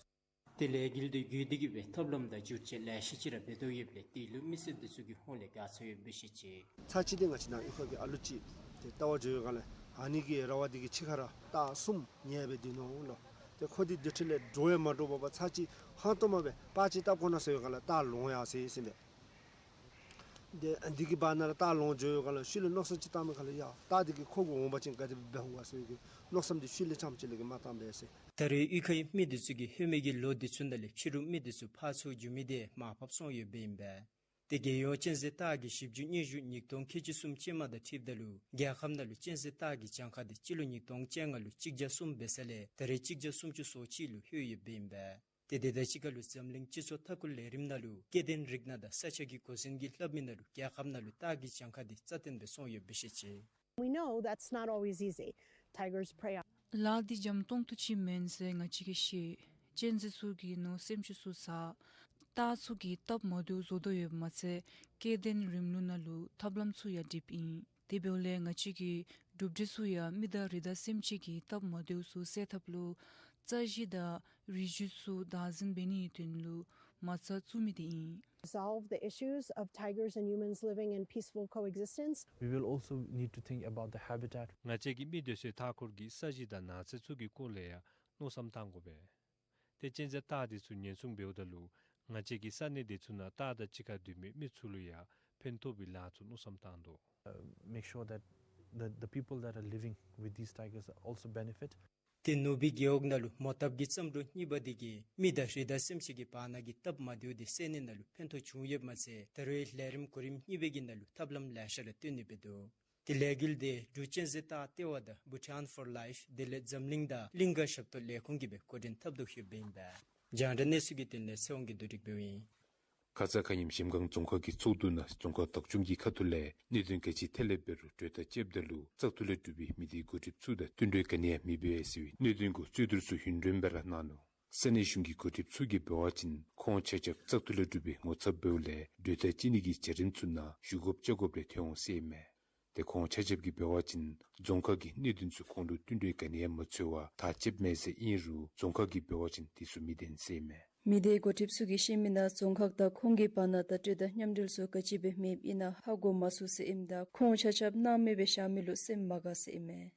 ཏེ་ལས་འགུལ་དེ་བརྒྱུད་དེ་གིས་སྦེ་ཐབས་ལམ་དང་བསྒྱུར་བཅོས་ལེ་ཤ་ཅིག་ར་འབད་དོ་ཡོདཔ་ལས་དེ་ལུ་མི་སེར་དེ་ཚུ་གི་ཧོངས་ལས་དགའ་ཚོར་ཡོདཔ་སྦེ་བཤད་ཅི། ཚར་གཅིག་འདི་ང་བཅས་ནཱ་གཡུས་ཁ་གི་ཨ་ལུ་ཅིག་ཏེ་ལྟ་བར་འགྱོ་བའི་སྒང་ལས་ ཨ་ནི་གི་ར་བ་འདི་གི་ཕྱི་ཁར་རྟ་གསུམ་ཉལ་སྦེ་སྡོད་ནུག་ལོ། ཏེ་ཁོ་འདི་འདི་འཕྲོ་ལས་འདྲོག་ཡང་མ་འདྲོག་པར་ཚར་གཅིག་ཧང་སྟོང་མ་སྦེ་པར་ཅིག་བཏབ་དགོ་ན་ཟེར་བའི་སྒང་ལས་རྟ་ལོང་ཡར་སོ་ཡི་ཟེར་ཨིན་པས། ཏེ་འདི་གི་བར་ན་ལུ་རྟ་ལོང་འགྱོ་བའི་སྒང་ལས་ཤུལ་ལས་མནོ་བསམ་ཅིག་བཏང་མི་ཁ་ལས་ཡ་རྟ་འདི་གིས་ཁོ་གུ་འོང་པ་ཅིན་ག་དེ་སྦེ་འབད་འོང་ག་ཟེར་བའི་གི་མནོ་བསམ་འདི་ཤུལ་ལས་ཙམ་ཅིག་ལས་ཀྱི་མ་བཏང་པས་ཟེར། ད་རེས་གཡུས་ཁའི་མི་འདི་ཚུ་གིས་ལྷོད་མི་གི་ལོ་འདི་ཚུ་ནང་ལས་ཕྱི་རུ་མི་འདི་ཚུ་ཕར་ཚུར་འགྱོ་མི་འདི་མར་ཕབ་སོང་ཡོདཔ་ཨིན་པས། ཏེ་རྒྱལ་ཡོངས་གཅན་གཟན་སྟག་གི་ཞིབ་འཇུག་སྙན་ཞུ་ཉིས་སྟོང་ཁལ་གཅིག་གསུམ་ཅན་མ་དང་འཁྲིལཝ་ད་ལུ་རྒྱལ་ཁབ་ནང་ལུ་གཅན་གཟན་སྟག་གི་གྱངས་ཁ་འདི་སྤྱི་ལོ་ཉིས་སྟོང་བཅོ་ལྔ་ལུ་གཅིག་བརྒྱ་གསུམ་འབད་ས་ལས་ད་རེས་གཅིག་བརྒྱ་སུམ་ཅུ་སོ་གཅིག་ལུ་ལྷོད་ཡོདཔ་ཨིན་པས། ཏེ་དེ་དང་གཅིག་ཁར་ལུ་འཛམ་གླིང་སྤྱི་ཚོགས་མཐའ་འཁོར་ལས་རིམ་ནང་ལུ་སྐྱེ་ལྡན་རིགས་སྣ་དང་ས་ཆ་གི་གོ་ཟན་གྱིས་ལྷབ་མི་ནང་ལུ་རྒྱལ་ཁབ་ནང་ལུ་སྟག་གི་གྱངས་ཁ་འདི་རྩ་བརྟན་སྦེ་སོང་ཡོདཔ་སྦེ་ཤེས་ཅི། We know that's not always easy. Tigers prey on ལཱ་འདི་འཇམ་ཏོང་ཏོ་ཅིག་མེན་ཟེར་ང་བཅས་ཀྱིས་ཤེས། གཅན་གཟན་ཚུ་གིས་ནོར་སེམས་ཅན་ཚུ་ཟ། སྟག་ཚུ་གིས་སྟབས་མ་བདེཝ་བཟོ་དོ་ཡོདཔ་མ་ཚད་སྐྱེ་ལྡན་རིམ་ལུགས་ནང་ལུ་ཐབས་ལམ་ཚུ་ཡང་འགྲིགཔ་ཨིན། དེ་འབདཝ་ལས་ང་བཅས་ཀྱིས་གྲུབ་འབྲས་ཚུ་ཡང་མི་དང་རི་དྭགས་སེམས་ཅན་གྱི་སྟབས་མ་བདེཝ་ཚུ་སེལ་ཐབས་ལུ་རྩ་གཞི་དང་རི་རྒྱུད་ཚུ་བདག་འཛིན་འབད་ནིའི་དོན་ལུ་མ་རྩ་བཙུགས་མི་འདི་ཨིན། Solve the issues of tigers and humans living in peaceful coexistence. We will also need to think about the habitat. ང་བཅས་ཀྱིས་མི་སྡོད་སའི་མཐའ་འཁོར་གྱི་ས་གཞི་དང་ནགས་ཚལ་ཚུ་གི་སྐོར་ལས་ཡང་མནོ་བསམ་བཏང་དགོ་པས། ཏེ་གཅན་གཟན་སྟག་འདི་ཚུ་ཉེན་སྲུང་འབདཝ་ད་ལུ་ང་བཅས་ཀྱི་ས་གནས་འདི་ཚུ་ནང་སྟག་དང་གཅིག་ཁར་སྡོད་མི་མི་ཚུ་ལུ་ཡང་ཕན་ཐོགས་པའི་ལཱ་ཚུ་མནོ་བསམ་བཏང་དོ། Uh, make sure that the, the people that are living with these tigers also benefit. ཏེ་ནུབ་སྦིས་རྒེད་འོག་ནང་ལུ་མོ་བཏབ་ཀྱི་བརྩམས་སྒྲུང་གཉིས་པ་འདི་གིས་མི་དང་རི་དྭགས་སེམས་ཅན་གྱི་བར་ན་གི་སྟབས་མ་བདེཝ་འདི་སེལ་ནི་ནང་ལུ་ཕན་ཐོགས་བྱུང་ཡོདཔ་མ་ཚད་ད་རུང་ལས་རིམ་གོ་རིམ་གཉིས་པའི་གི་ནང་ལུ་ཐབས་ལམ་ལེ་ཤ་ར་སྟོན་ནི་འབད་དོ། ཏེ་ལས་འགུལ་འདི་འབྲུག་གཅན་གཟན་སྟག་ལྟེ་བ་དང་Bhutan for Life དེ་ལས་འཛམ་གླིང་དང་གླིང་ག་ཞབས་ཏོག་ལས་ཁུངས་ཀྱིས་སྦེ་འགོ་འདྲེན་འཐབ་དོ་ཡོདཔ་ཨིན་པས། རྒྱང་བསྒྲགས་གནས་ཚུལ་གྱི་དོན་ལས་ཚེ་དབང་གིས་བསྡུ་སྒྲིག་འབདཝ་ཨིན། ཁ་ཙ་ཁ་ཉིནམ་གཞལམ་སྒང་རྫོང་ཁག་གི་ཚོགས་འདུ་ནང་རྫོང་ཁག་བདག་སྐྱོང་གི་ཁ་ཐུག་ལས་གནད་དོན་ག་ཅི་ཐད་ལས་འབད་རུང་གྲོས་ཐག་བཅདཔ་ད་ལུ་བཙག་འཐུ་ལས་གྲུབ་པའི་མི་སྡེའི་འགོ་ཁྲིདཔ་ཚུ་དང་བསྟུན་གྲོས་ག་ནི་ཡང་མི་འབད་ཟེར་བའི་གནད་དོན་གུ་རྩོད་བསྡུར་ཚུ་ཡུན་རིངམོ་སྦེ་ར་གནང་ནུག། ས་གནས་གཞུང་གི་འགོ་ཁྲིདཔ་ཚུ་གིས་འབད་བ་ཅིན་ཁོང་ཆ་ཁྱབ་བཙག་འཐུ་ལས་གྲུབ་པའི་ངོ་ཚབ་འབདཝ་ལས་གྲོས་ཐག་བཅད་ནི་གི་བྱ་རིམ་ཚུ་ནང་ཞུ་དགོཔ་བཅར་དགོཔ་རེ་ཐོན་འོང་ཟེར་ཨིན་མས། ཏེ་ཁོང་ཆ་ཁྱབ་ཀྱིས་འབད་བ་ཅིན་རྫོང་ཁག་གིས་གནད་དོན་ཚུ་ཁོང་ལུ་བསྟུན་གྲོས་ག་ནི་ཡང་མ་འཚོལ་བར་ཐག་བཅདཔ་མས་ཟེར་ཨིན་རུང་རྫོང་ཁག་གིས་འབད་བ་ཅིན་དེ་ཚུ་མི་བདེན་ཟེར་ཨིན་མས། མི་སྡེའི་འགོ་ཁྲིདཔ་ཚུ་གིས་བཤད་མི་ནང་རྫོང་ཁག་དང་ཁོང་གི་བར་ན་ད་སྤྲོད་དང་མཉམ་འབྲེལ་ཚུ་ག་ཅི་སྦེ་མེདཔ་ཨིན་ན་ཧ་གོ་མ་ཚུགས་ཟེར་ཨིནམ་ད་ཁོང་ཆ་ཁྱབ་སྣང་མེད་སྦེ་བཞག་མི་ལུ་སེམས་མ་དགའ་ཟེར་ཨིན་མས།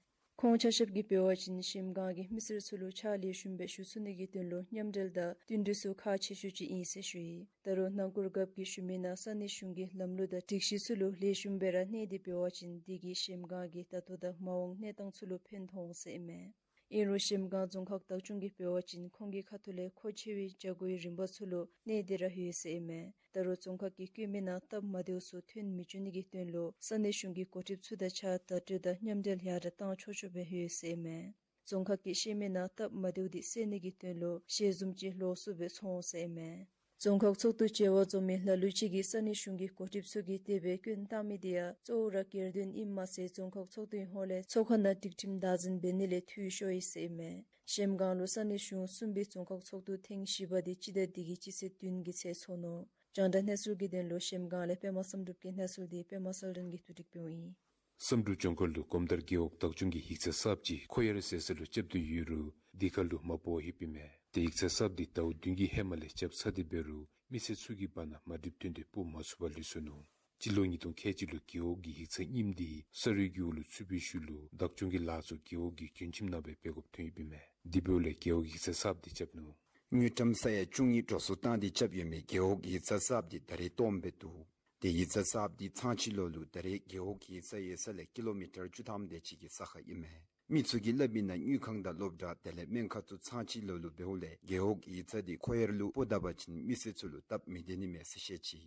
ཁོང་ཆ་ཁྱབ་ཀྱིས་འབད་བ་ཅིན་གཞལམ་སྒང་གི་མི་སེར་ཚུ་ལུ་ཕྱག་ལེགས་ཤོམ་སྦེ་ཞུ་ཚུགས་ནི་གི་དོན་ལུ་མཉམ་འབྲེལ་དང་བསྟུན་གྲོས་ཚུ་ཁག་ཆེ་ཤོས་ཅིག་ཨིན་ཟེར་ཞུ་ཡི། ད་རུང་ནང་སྐོར་འགགཔ་གིས་ཞུ་མི་ནང་ས་གནས་གཞུང་གི་ལམ་ལུགས་དང་སྒྲིག་གཞི་ཚུ་ལུ་ལེགས་ཤོམ་སྦེ་ར་གནས་ཏེ་འབད་བ་ཅིན་དེ་གིས་གཞལམ་སྒང་གི་ད་ལྟོ་དང་མ་འོངས་གནས་སྟངས་ཚུ་ལུ་ཕན་ཐོགས་འོང་ཟེར་ཨིན་མས། ཨིན་རུང་གཞལམ་སྒང་རྫོང་ཁག་བདག་སྐྱོང་གིས་འབད་བ་ཅིན་ཁོང་གི་ཁ་ཐུག་ལས་མཁོ་ཆེ་བའི་བྱ་སྒོའི་རིམ་པ་ཚུ་ལུ་གནས་ཏེ་ར་ཡོད་ཟེར་ཨིན་མས། ད་རུང་རྫོང་ཁག་གིས་བཀོད་མི་ནང་སྟབས་མ་བདེཝ་ཚུ་ཐོན་མི་བཅུག་ནི་གི་དོན་ལུ་ས་གནས་གཞུང་གི་འགོ་ཁྲིདཔ་ཚུ་དང་གཅིག་ཁར་བརྡ་སྤྲོད་དང་མཉམ་འབྲེལ་ཡར་དྲག་བཏང་ཆོག་ཆོག་སྦེ་ཡོད་ཟེར་ཨིན་མས། རྫོང་ཁག་གིས་བཤད་མི་ནང་སྟབས་མ་བདེཝ་འདི་སེལ་ནི་གི་དོན་ལུ་ཞལ་འཛོམས་ཅིག་ལོགས་སུ་སྦེ་ཚོགས་འོང་ཟེར་ཨིན་མས། རྫོང་ཁག་ཚོགས་འདུ་བཅར་བར་འཛོམས་མི་ལ་ལུ་ཅིག་གིས་ས་གནས་གཞུང་གི་འགོ་ཁྲིདཔ་ཚུ་གིས་དེ་སྦེ་སྐྱོན་བཏང་མི་འདི་ཡང་གཙོ་བོ་ར་སྒེར་དོན་ཨིནམ་མ་ཚད་རྫོང་ཁག་ཚོགས་འདུའི་ཧོངས་ལས་ཚོགས་ཁང་ནང་སྒྲིག་ཁྲིམས་བདག་འཛིན་འབད་ནི་ལས་འཐུས་ཤོར་ཡི་ཟེར་ཨིན་མས། གཞལམ་སྒང་ལུ་ས་གནས་གཞུང་གསུམ་པའི་རྫོང་ཁག་ཚོགས་འདུ་ཐེངས་བཞི་པ་འདི་སྤྱི་ཟླ་འདི་གི་སྤྱི་ཚེས་བདུན་གྱི་ཚེ་ཚོགས་ནུག། རྒྱང་བསྒྲགས་གནས་ཚུལ་གྱི་དོན་ལུ་གཞལམ་སྒང་ལས་པདྨ་བསམ་གྲུབ་ཀྱི་གནས་ཚུལ་འདི་པདྨ་གསལ་སྒྲོན་གྱིས་བསྡུ་སྒྲིག་འབདཝ་ཨིན། བསམ་གྲུབ་ལྗང་ཁུ་ལུ་གོམ་དར་རྒེད་འོག་བདག་སྐྱོང་གི་ཡིག་ཚང་གསརཔ་ཅིག་ཁོ་ཡར་ཟེར་ས་ལུ་རྐྱབ་སྟེ་ཡོད་རུང་དེ་ཁར་ལུ་མ་སྤོ་བར་ལྷོདཔ་ཨིན་མས། ཏེ་ཡིག་ཚང་གསརཔ་འདི་ཟླཝ་བདུན་གྱི་ཧེ་མ་ལས་རྐྱབ་ཚར་ཏེ་འབད་རུང་མི་སེར་ཚུ་གི་བར་ན་མ་འགྲིགཔ་ཐོན་ཏེ་སྤོ་མ་ཚུགས་པར་ལུས་སོ་ནུག། སྤྱི་ལོ་ཉིས་སྟོང་ཁལ་གཅིག་ལུ་རྒེད་འོག་གི་ཡིག་ཚང་རྙིངམ་འདི་ས་རུད་ཀྱི་འོག་ལུ་ཚུད་པའི་ཤུལ་ལུ་བདག་སྐྱོང་གི་ལཱ་ཚུ་རྒེད་འོག་གི་དོན་ཁྲིམས་ནང་སྦེ་འབད་དགོཔ་ཐོན་ཡོདཔ་ཨིན་མས། དེ་འབདཝ་ལས་རྒེད་འོག་ཡིག་ཚང་གསརཔ་འདི་རྐྱབ་ནུག། དངུལ་ཀྲམ་ས་ཡ་བཅུ་གཉིས་འགྲོ་སོང་བཏང་སྟེ་རྐྱབ་ཡོད་མི་རྒེད་འོག་ཡིག་ཚང་གསརཔ་འདི་ད་རེས་སྟོངམ་སྦེ་འདུག། ཏེ་ཡིག་ཚང་གསརཔ་འདི་ཚང་ཕྱི་ལོགས་ལུ་ད་རེས་རྒེད་འོག་ཡིག་ཚང་ཡོད་ས་ལས་ཀི་ལོ་མི་ཊར་བཅུ་ཐམ་དེ་ཅིག་གི་ས་ཁར་ཨིན་མས། མི་ཚུ་གིས་སླབ་མི་ནང་དངུལ་ཁང་དང་སློབ་གྲྭ་དེ་ལས་སྨན་ཁང་ཚུ་ཚང་ཕྱི་ལོགས་ལུ་འབདཝ་ལས་རྒེད་འོག་ཡིག་ཚང་འདི་ཁོ་ཡར་ལུ་སྤོ་ད་པ་ཅིན་མི་སེར་ཚུ་ལུ་སྟབས་མི་བདེ་ནི་མས་ཟེར་བཤད་ཅི།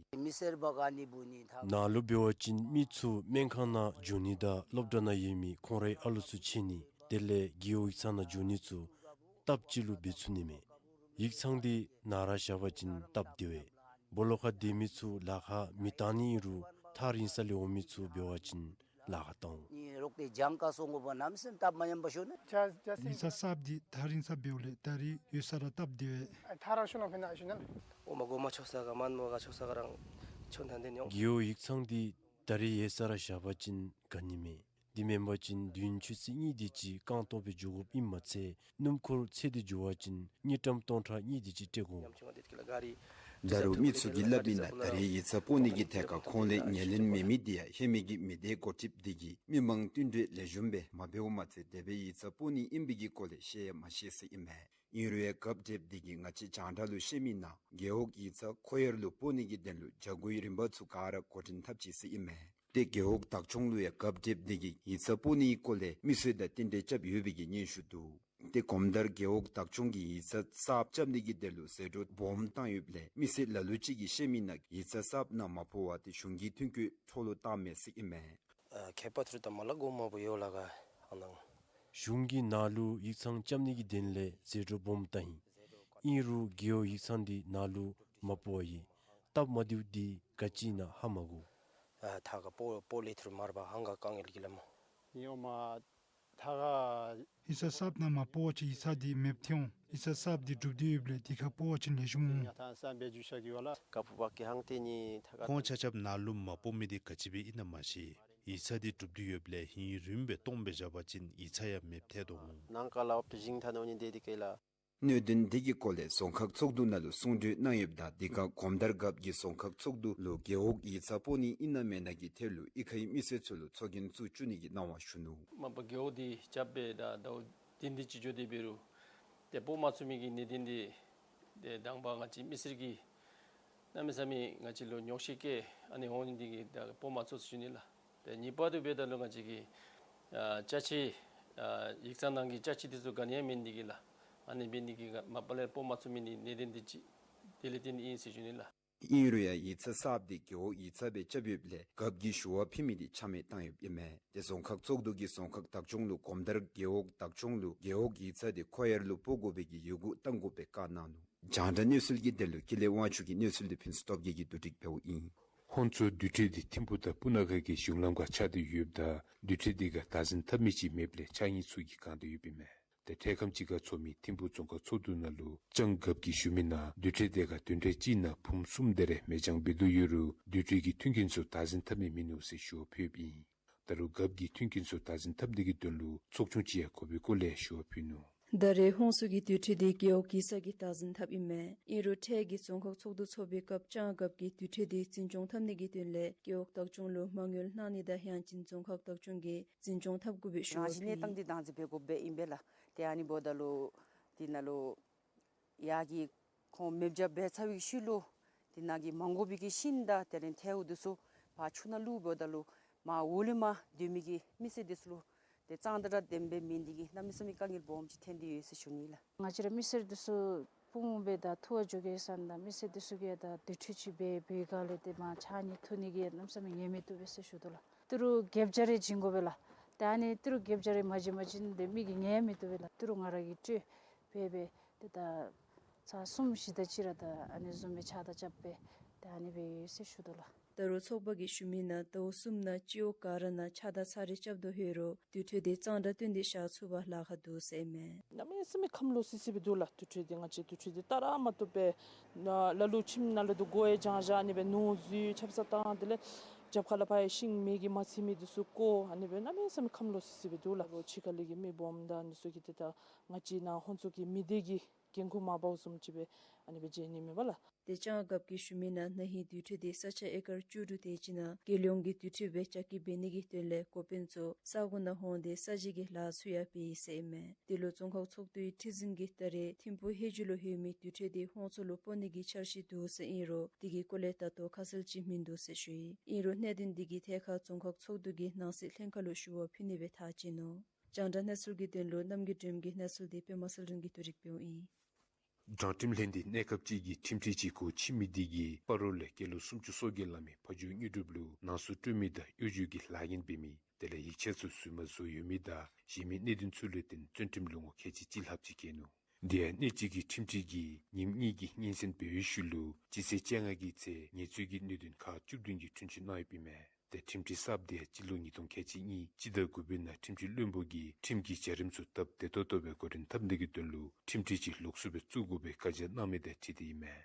ནཱ་ལུ་འབད་བ་ཅིན་མི་ཚུ་སྨན་ཁང་ནང་འགྱོ་ནི་དང་སློབ་གྲྭ་ནང་ཡོད་མི་ཁོང་རའི་ཨ་ལོ་ཚུ་ཁྱེར་ནི་དེ་ལས་རྒེད་འོག་ཡིག་ཚང་ནང་འགྱོ་ནི་ཚུ་སྟབས་གཅིག་ལུ་འབད་ཚུགས་ནི་མས། ཡིག་ཚང་འདི་ནཱ་ར་བཞག་པ་ཅིན་སྟབས་བདེ་བས། སྦོ་ལོགས་ཁར་སྡོད་མི་ཚུ་ལཱ་ཁག་མི་བཏང་ནི་ཨིན་རུང་ཐག་རིང་ས་ལས་འོང་མི་ཚུ་འབད་བ་ཅིན་ལཱ་ཁག་བཏང་འོང་། ཡིག་ཚང་གསརཔ་འདི་ཐག་རིང་ས་འབདཝ་ལས་ད་རིས་ཡོད་ས་ར་སྟབས་བདེ་བས། རྒེད་འོག་ཡིག་ཚང་འདི་ད་རིས་ཡོད་ས་ར་བཞག་པ་ཅིན་དགའ་ནི་མས། དེ་མེན་པ་ཅིན་བདུན་ཆུ་ཚོད་གཉིས་དེ་ཅིག་རྐང་སྟོང་སྦེ་འགྱོ་དགོཔ་ཨིནམ་མ་ཚད་སྣུམ་འཁོར་འཚོལ་ཏེ་འགྱོ་བ་ཅིན་དངུལ་ཀྲམ་སྟོང་ཕྲག་གཉིས་དེ་ཅིག་སྤྲོད་དགོ། ད་རུང་མི་ཚུ་གིས་སླབ་མིའི་ནང་ད་རེས་ཡིག་ཚང་སྤོ་ནི་གི་ཐད་ཁར་ཁོང་ལས་ཉན་ལེན་མེད་མི་དེ་ཡང་ཧེ་མའི་གི་མི་སྡེ་འགོ་ཁྲིདཔ་དེ་གིས་མི་མང་བསྟུན་གྲོས་ལེགས་ཤོམ་སྦེ་མ་འབདཝ་མ་ཚད་དེ་སྦེ་ཡིག་ཚང་སྤོ་ནི་ཨིན་པའི་གི་སྐོར་ལས་བཤད་ཡང་མ་བཤད་ཟེར་ཨིན་མས། ཨིན་རུང་ཡང་རྒཔོ་དེ་གིས་ང་བཅས་རྒྱང་བསྒྲགས་ལུ་བཤད་མིའི་ནང་རྒེད་འོག་ཡིག་ཚང་ཁོ་ཡར་ལུ་སྤོ་ནི་གི་དོན་ལུ་བྱ་སྒོའི་རིམ་པ་ཚུ་ག་ར་འགོ་འདྲེན་འཐབ་ཅི་ཟེར་ཨིན་མས། ཏེ་རྒེད་འོག་བདག་སྐྱོང་ལུ་ཡང་རྒཔོ་དེ་གིས་ཡིག་ཚང་སྤོ་ནིའི་སྐོར་ལས་མི་སེར་དང་རྟེན་འབྲེལ་རྐྱབ་ཡོད་པའི་གི་སྙན་ཞུ་འདུག། ཏེ་གོམ་དར་རྒེད་འོག་བདག་སྐྱོང་གིས་ཡིག་ཚང་གསརཔ་རྐྱབ་ནི་གི་དོན་ལུ་ཟད་འགྲོ་སྦོམ་བཏང་ཡོདཔ་ལས་མི་སེར་ལ་ལུ་ཅིག་གིས་བཤད་མིའི་ནང་ཡིག་ཚང་གསརཔ་ནང་མ་སྤོ་བར་ཏེ་གཞུང་གི་ཐོན་སྐྱེད་འཕྲོ་བརླག་བཏང་མས་ཟེར་ཨིན་མས། ཨ་ཁྱད་པར་ཐུར་དང་མ་ལ་གོ་མ་བུ་ཡོད་ལ་ག་ཨ་ནང་། གཞུང་གི་ནང་ལུ་ཡིག་ཚང་རྐྱབ་ནི་གི་དོན་ལས་ཟད་འགྲོ་སྦོམ་བཏང་ཡི། ཨིན་རུང་རྒེད་འོག་ཡིག་ཚང་འདི་ནང་ལུ་མ་སྤོ་བར་ཡི། སྟབས་མ་བདེཝ་འདི་ག་ཅི་ཨིན་ན་ཧ་མ་གོ། ཨ་ཐ་ག་སྤོ་སྤོ་ལེ་ཐུར་མར་བ་ཧང་ག་དཀའ་ངལ་གྱི་ལ་མོ། ཡོ་མ་ཐ་ག་ཡིག་ཚང་གསརཔ་ནང་མ་སྤོ་བ་ཅིན་ཡིག་ཚང་འདི་མེདཔ་ཐལ་འོང་། ཡིག་ཚང་གསརཔ་འདི་གྲུབ་སྟེ་ཡོདཔ་ལས་འདི་ཁར་སྤོ་བ་ཅིན་ལེགས་ཤོམ་འོང་། ཁོང་ཆ་ཁྱབ་ནང་ལུ་མ་སྤོ་མི་འདི་ག་ཅི་སྦེ་ཨིན་ན་མ་ཤེས། ཡིག་ཚང་འདི་གྲུབ་སྟེ་ཡོདཔ་ལས་ཧིང་རུམ་སྦེ་སྟོངམ་སྦེ་བཞག་པ་ཅིན་ཡིག་ཚང་ཡང་མེདཔ་ཐལ་དོ་འོང་། ནང་ཀ་ལ་ཨོབ་ཏུ་ཞིང་ཐ་ནོ་ནི་དེ་དེ་ཀེ་ལ། གནད་དོན་འདི་གི་སྐོར་ལས་རྫོང་ཁག་ཚོགས་འདུ་ནང་ལུ་གསུང་གྲོས་གནང་ཡོདཔ་ད་འདི་ཁར་གོམ་དར་རྒཔོ་གིས་རྫོང་ཁག་ཚོགས་འདུ་ལུ་རྒེད་འོག་ཡིག་ཚང་སྤོ་ནི་ཨིན་ན་མེན་ན་གི་ཐད་ལུ་ཨི་ཁའི་མི་སེར་ཚུ་ལུ་ཚོགས་རྒྱན་བཙུགས་བཅུག་ནི་གི་གནང་བ་ཞུ་ནུག། མ་པ་རྒེད་འོག་འདི་རྐྱབ་སྦེ་ད་ཟླཝ་བདུན་དེ་ཅིག་འགྱོ་སྟེ་འབད་རུང་ཏེ་སྤོ་མ་ཚུགས་མི་གི་གནད་དོན་འདི་ཏེ་དང་པ་ང་བཅས་མི་སེར་གྱིས་གནམ་མེད་ས་མེད་ང་བཅས་ལུ་ཉོགས་བཤད་བཀལ་ཨ་ནི་འོང་ནི་འདི་གིས་ད་སྤོ་མ་ཚུགས་ཟེར་ཞུ་ནི་ལགས། ཏེ་གཉིས་པ་དེ་འབདཝ་ད་ལུ་ང་བཅས་ཀྱི་ཨ་ཅ་ཆས་ཨ་ཡིག་ཚང་ནང་གི་ཅ་ཆས་འདི་ཚུ་ག་ནི་ཡང་མེད་ནི་འདི་གིས་ལགས། ཨ་ནི་འབད་ནི་འདི་གིས་མ་པ་ལས་སྤོ་མ་ཚུགས་མི་ནི་གནད་དོན་འདི་ཅིག་དེ་ལས་བརྟེན་ཨིན་ཟེར་ཞུ་ནི་ལགས། ཨིན་རུང་ཡང་ཡིག་ཚང་གསརཔ་འདི་རྒེད་འོག་ཡིག་ཚང་སྦེ་རྐྱབ་ཡོདཔ་ལས་རྒཔོ་གིས་ཞུ་བ་ཕུལ་མི་འདི་ཆ་མེད་བཏང་ཡོདཔ་ཨིན་མས། ཏེ་རྫོང་ཁག་ཚོགས་འདུ་གིས་རྫོང་ཁག་བདག་སྐྱོང་ལུ་གོམ་དར་རྒེད་འོག་བདག་སྐྱོང་ལུ་རྒེད་འོག་ཡིག་ཚང་འདི་ཁོ་ཡར་ལུ་སྤོ་དགོ་པའི་གི་ཡི་གུ་བཏང་དགོ་པའི་བཀའ་གནང་ནུག། རྒྱང་བསྒྲགས་གནས་ཚུལ་གྱི་དོན་ལུ་ཀུན་ལེགས་དབང་ཕྱུག་གི་གནས་ཚུལ་འདི་ཕུན་ཚོགས་སྟོབས་རྒྱས་ཀྱིས་བསྡུ་སྒྲིག་འབདཝ་ཨིན། ཧོན་ཚོ་དུར་ཁྲོད་འདི་ཐིམ་ཕུ་དང་སྤུ་ན་ཁ་གི་གཞུང་ལམ་ཁར་ཆགས་ཏེ་ཡོདཔ་ད་དུར་ཁྲོད་འདི་ཁར་བདག་འཛིན་འཐབ་མི་ཅིག་མེདཔ་ལས་ཕྱགས་སྙིགས་ཚུ་གིས་གང་སྟེ་ཡོདཔ་ཨིན་མས། ཏེ་འཕྲལ་ཁམས་ཅིག་ཁར་ཚོགས་མི་ཐིམ་ཕུ་རྫོང་ཁག་ཚོགས་འདུ་ནང་ལུ་ལྕང་རྒཔོ་གིས་ཞུ་མིའི་ནང་དུར་ཁྲོད་འདི་ཁར་བདུན་ཕྲག་གཅིག་ནང་བུམོ་གསུམ་དེ་རེ་མེ་སྦྱང་འབད་དོ་ཡོད་རུང་དུར་ཁྲོད་ཀྱི་མཐུན་རྐྱེན་ཚུ་བདག་འཛིན་འཐབ་མི་མིན་ནུག་ཟེར་ཞུ་བ་ཕུལཝ་ཨིན། ད་རུང་རྒཔོ་གིས་མཐུན་རྐྱེན་ཚུ་བདག་འཛིན་འཐབ་ནི་གི་དོན་ལུ་ཚོགས་ཆུང་ཅིག་ཡང་དགོ་པའི་སྐོར་ལས་ཞུ་བ་ཕུལ་ནུག། ད་རེས་ཧོན་ཚོ་གི་དུར་ཁྲོད་འདི་རྒེད་འོག་ཡིག་ཚང་གིས་བདག་འཛིན་འཐབ་ཨིན་མས། ཨིན་རུང་འཕྲལ་གྱི་རྫོང་ཁག་ཚོགས་འདུ་ཚོགས་པའི་སྐབས་ལྕང་རྒཔོ་གིས་དུར་ཁྲོད་འདི་འཛིན་སྐྱོང་འཐབ་ནི་གི་དོན་ལས་རྒེད་འོག་བདག་སྐྱོང་ལུ་མ་དངུལ་གནང་ནི་དང་ཡང་ཅིན་རྫོང་ཁག་བདག་སྐྱོང་གིས་འཛིན་སྐྱོང་འཐབ་དགོ་པའི་ཞུ་བ་ཕུལ་ཡི། ང་བཅས་གནས་སྟངས་འདི་བདག་འཛིན་འབད་དགོཔ་སྦེ་ཨིན་པས་ལགས། ཏེ་ཨ་ནི་འབདཝ་ད་ལུ་འདི་ནང་ལུ་ཡར་གྱི་ཁོང་མེ་སྦྱང་འབད་ཚར་བའི་ཤུལ་ལུ་འདི་ནང་གི་མ་དགོ་པའི་གི་ཤིང་དང་དེ་ལས་ཐལཝ་འདི་ཚུ་ཕར་ཆུ་ནང་བླུག་འབདཝ་ད་ལུ་མར་འོག་ལས་མར་སྡོད་མི་གི་མི་སེར་འདི་ཚུ་ལུ་ཏེ་གཙང་སྦྲ་ལྡནམ་སྦེ་མེད་ནི་འདི་གིས་གནམ་མེད་ས་མེད་དཀའ་ངལ་སྦོམ་ཅིག་ཐོན་ཏེ་ཡོད་ཟེར་ཞུ་ནི་ལགས། ང་བཅས་ར་མི་སེར་འདི་ཚུ་སྤུ་ངོ་སྦེ་ད་ཐུག་པར་འགྱོ་གེ་ཟེར་ད་མི་སེར་འདི་ཚུ་གིས་ད་དུར་ཁྲོད་ཅིག་འབད་བའི་སྒང་ལས་ཏེ་མར་ཕྱགས་སྙིགས་འཐུ་ནི་གི་གནམ་མེད་ས་མེད་ཉེས་མི་བཏུབ་པས་ཟེར་ཞུ་དོ་ལགས། ཏི་རུ་བརྒྱད་བརྒྱ་རེ་བྱིན་དགོ་པས་ལགས། ཏེ་ཨ་ནི་ཏི་རུ་བརྒྱད་བརྒྱ་རེ་མ་བྱིན་པ་ཅིན་ཏེ་མི་གིས་ཉན་མི་བཏུབ་པས་ལགས། ཏི་རུ་ང་ར་གིས་སྤྲོད་འབད་སྦེ་ཏེ་ད་ཚར་གསུམ་བཞི་དེ་ཅིག་ར་ད་ཨ་ནི་བཟུམ་སྦེ་ཕྱགས་བདའ་རྐྱབ་སྦེ་ཏེ་ཨ་ནི་སྦེ་ཡོད་ཟེར་ཞུ་དོ་ལགས། ད་རུང་ཚོགས་པ་གིས་ཞུ་མིའི་ནང་ཟླཝ་གསུམ་ནང་སྤྱི་འོག་ག་ར་ནང་ཕྱགས་བདའ་ཚར་རེ་རྐྱབ་དོ་ཡོད་རུང་དུར་ཁྲོད་འདི་གཙང་སྦྲ་བཏོན་ཏེ་བཞག་ཚུགས་པར་ལཱ་ཁག་འདུག་ཟེར་ཨིན་མས། གནམ་མེད་ས་མེད་ཁམས་ལོག་སི་སི་སྦེ་འདུག་ལགས། དུར་ཁྲོད་འདི་ང་བཅས་དུར་ཁྲོད་འདི་ལྟ་ར་མ་བཏུབ་པས། ལ་ལུ་ཁྱིམ་ནང་ལུ་འདུག་སྒོ་ཡང་བརྒྱངས་བཞག་ཨ་ནི་སྦེ་ནོར་འཛུལ་ཆབ་གསང་བཏང་། དེ་ལས་རྒྱབ་ཁ་ལས་ཕར་ཡང་ཤིང་མེ་གིས་མ་ཚིག་མི་འདི་ཚུ་བཀོ། ཨ་ནི་སྦེ་གནམ་མེད་ས་མེད་ཁམས་ལོག་སི་སི་སྦེ་འདུག་ལགས། ལོག་ཕྱི་ཁ་ལས་ཀྱི་མི་སྦོམ་དང་འདི་ཚུ་གིས་ཏེ་ད་ང་བཅས་ནཱ་ཧོན་ཚོ་གི་མི་སྡེ་གི་འགན་ཁུར་མ་འབགཔ་བཟུམ་ཅིག་སྦེ་ཨ་ནི་སྦེ་མཇལ་ནི་མས་པ་ལགས། ཏེ་ལྕང་རྒཔོ་གིས་ཞུ་མིའི་ནང་ན་ཧིང་དུར་ཁྲོད་འདི་ས་ཆ་ཨེ་ཀར་བཅུ་དྲུག་དེ་ཅིག་ནང་རྒྱལ་ཡོངས་ཀྱི་དུར་ཁྲོད་སྦེ་རྒྱ་སྐྱེད་འབད་ནི་གི་དོན་ལས་འགོ་དཔོན་ཚུ་ས་གོ་ནང་འོང་སྟེ་ས་གཞི་གི་ལཱ་ཚུ་ཡང་འབད་ཡི་ཟེར་ཨིན་མས། འདི་ལུ་རྫོང་ཁག་ཚོགས་འདུའི་ཁྲི་འཛིན་གྱིས་ད་རེས་ཐིམ་ཕུ་ཧེ་ཇུ་ལུ་ཡོད་མི་དུར་ཁྲོད་འདི་ཧོན་ཚོ་ལུ་སྤོ་ནི་གི་འཆར་གཞི་འདུག་ཟེར་ཨིན་རུང་འདི་གི་སྐོར་ལས་ད་ལྟོ་ཁ་གསལ་ཅིག་མིན་འདུག་ཟེར་ཞུ་ཡི། ཨིན་རུང་གནད་དོན་འདི་གི་ཐད་ཁར་རྫོང་ཁག་ཚོགས་འདུ་གིས་ནང་སྲིད་ལྷན་ཁག་ལུ་ཞུ་བ་ཕུལ་ནི་སྦེ་ཐག་བཅད་ནུག། རྒྱང་བསྒྲགས་གནས་ཚུལ་གྱི་དོན་ལུ་རྣམ་རྒྱལ་སྒྲོལམ་གྱི་གནས་ཚུལ་འདི་པདྨ་གསལ་སྒྲོན་གྱིས་བསྡུ་སྒྲིག་འབདཝ་ཨིན། དྲང་ཁྲིམས་ལྷན་སྡེ་གནས་སྐབས་གཅིག་གི་ཁྲིམས་ཁྲི་ཅིག་གུ་ཕྱི་མི་འདི་གིས་སྤ་རོ་ལས་སྐྱེས་ལོ་སུམ་ཅུ་སོ་བརྒྱད་ལང་མི་ཕ་ཇོ་དངོས་གྲུབ་ལུ་ནང་གསུག་སྤྲོད་མི་དང་གཡོ་སྒྱུ་གི་ལཱ་འགན་འབད་མི་དེ་ལས་ཡིག་ཆ་ཚུ་རྫུན་མ་བཟོ་ཡོད་མི་དང་གཞན་མི་གནད་དོན་ཚུ་ལུ་བརྟེན་བཙོན་ཁྲིམས་ལོ་ངོ་ཁལ་གཅིག་གཅིག་ལྷགཔ་ཅིག་བཀལ་ནུག། དེ་ཡང་གནས་གཅིག་གི་ཁྲིམས་ཁྲི་གིས་ཉིནམ་གཉིས་ཀྱི་སྙན་གསན་འབད་བའི་ཤུལ་ལུ་སྤྱི་ཚེས་བཅོ་ལྔ་གི་ཚེ་ཉེས་རྩོད་ཀྱི་གནད་དོན་ཁག་བཅུ་བདུན་གྱི་འཁྲུན་ཆོད་གནང་ཡོདཔ་ཨིན་མས། ཏེ་ཁྲིམས་ཁྲི་གསརཔ་དེ་ཡང་སྤྱི་ལོ་ཉིས་སྟོང་ཁལ་གཅིག་གཉིས་སྤྱི་ཟླ་དགུ་པའི་ནང་ཁྲིམས་ཁྲི་བློན་པོ་གིས་ཁྲིམས་ཀྱི་བྱ་རིམ་ཚུ་སྟབས་བདེ་ཏོག་ཏོ་སྦེ་འགོ་འདྲེན་འཐབ་ནི་གི་དོན་ལུ་ཁྲིམས་ཁྲི་ཅིག་ལོགས་སུ་སྦེ་བཙུགས་དགོ་པའི་བཀའ་རྒྱ་གནང་མི་དང་འཁྲིལ་ཏེ་ཨིན་མས།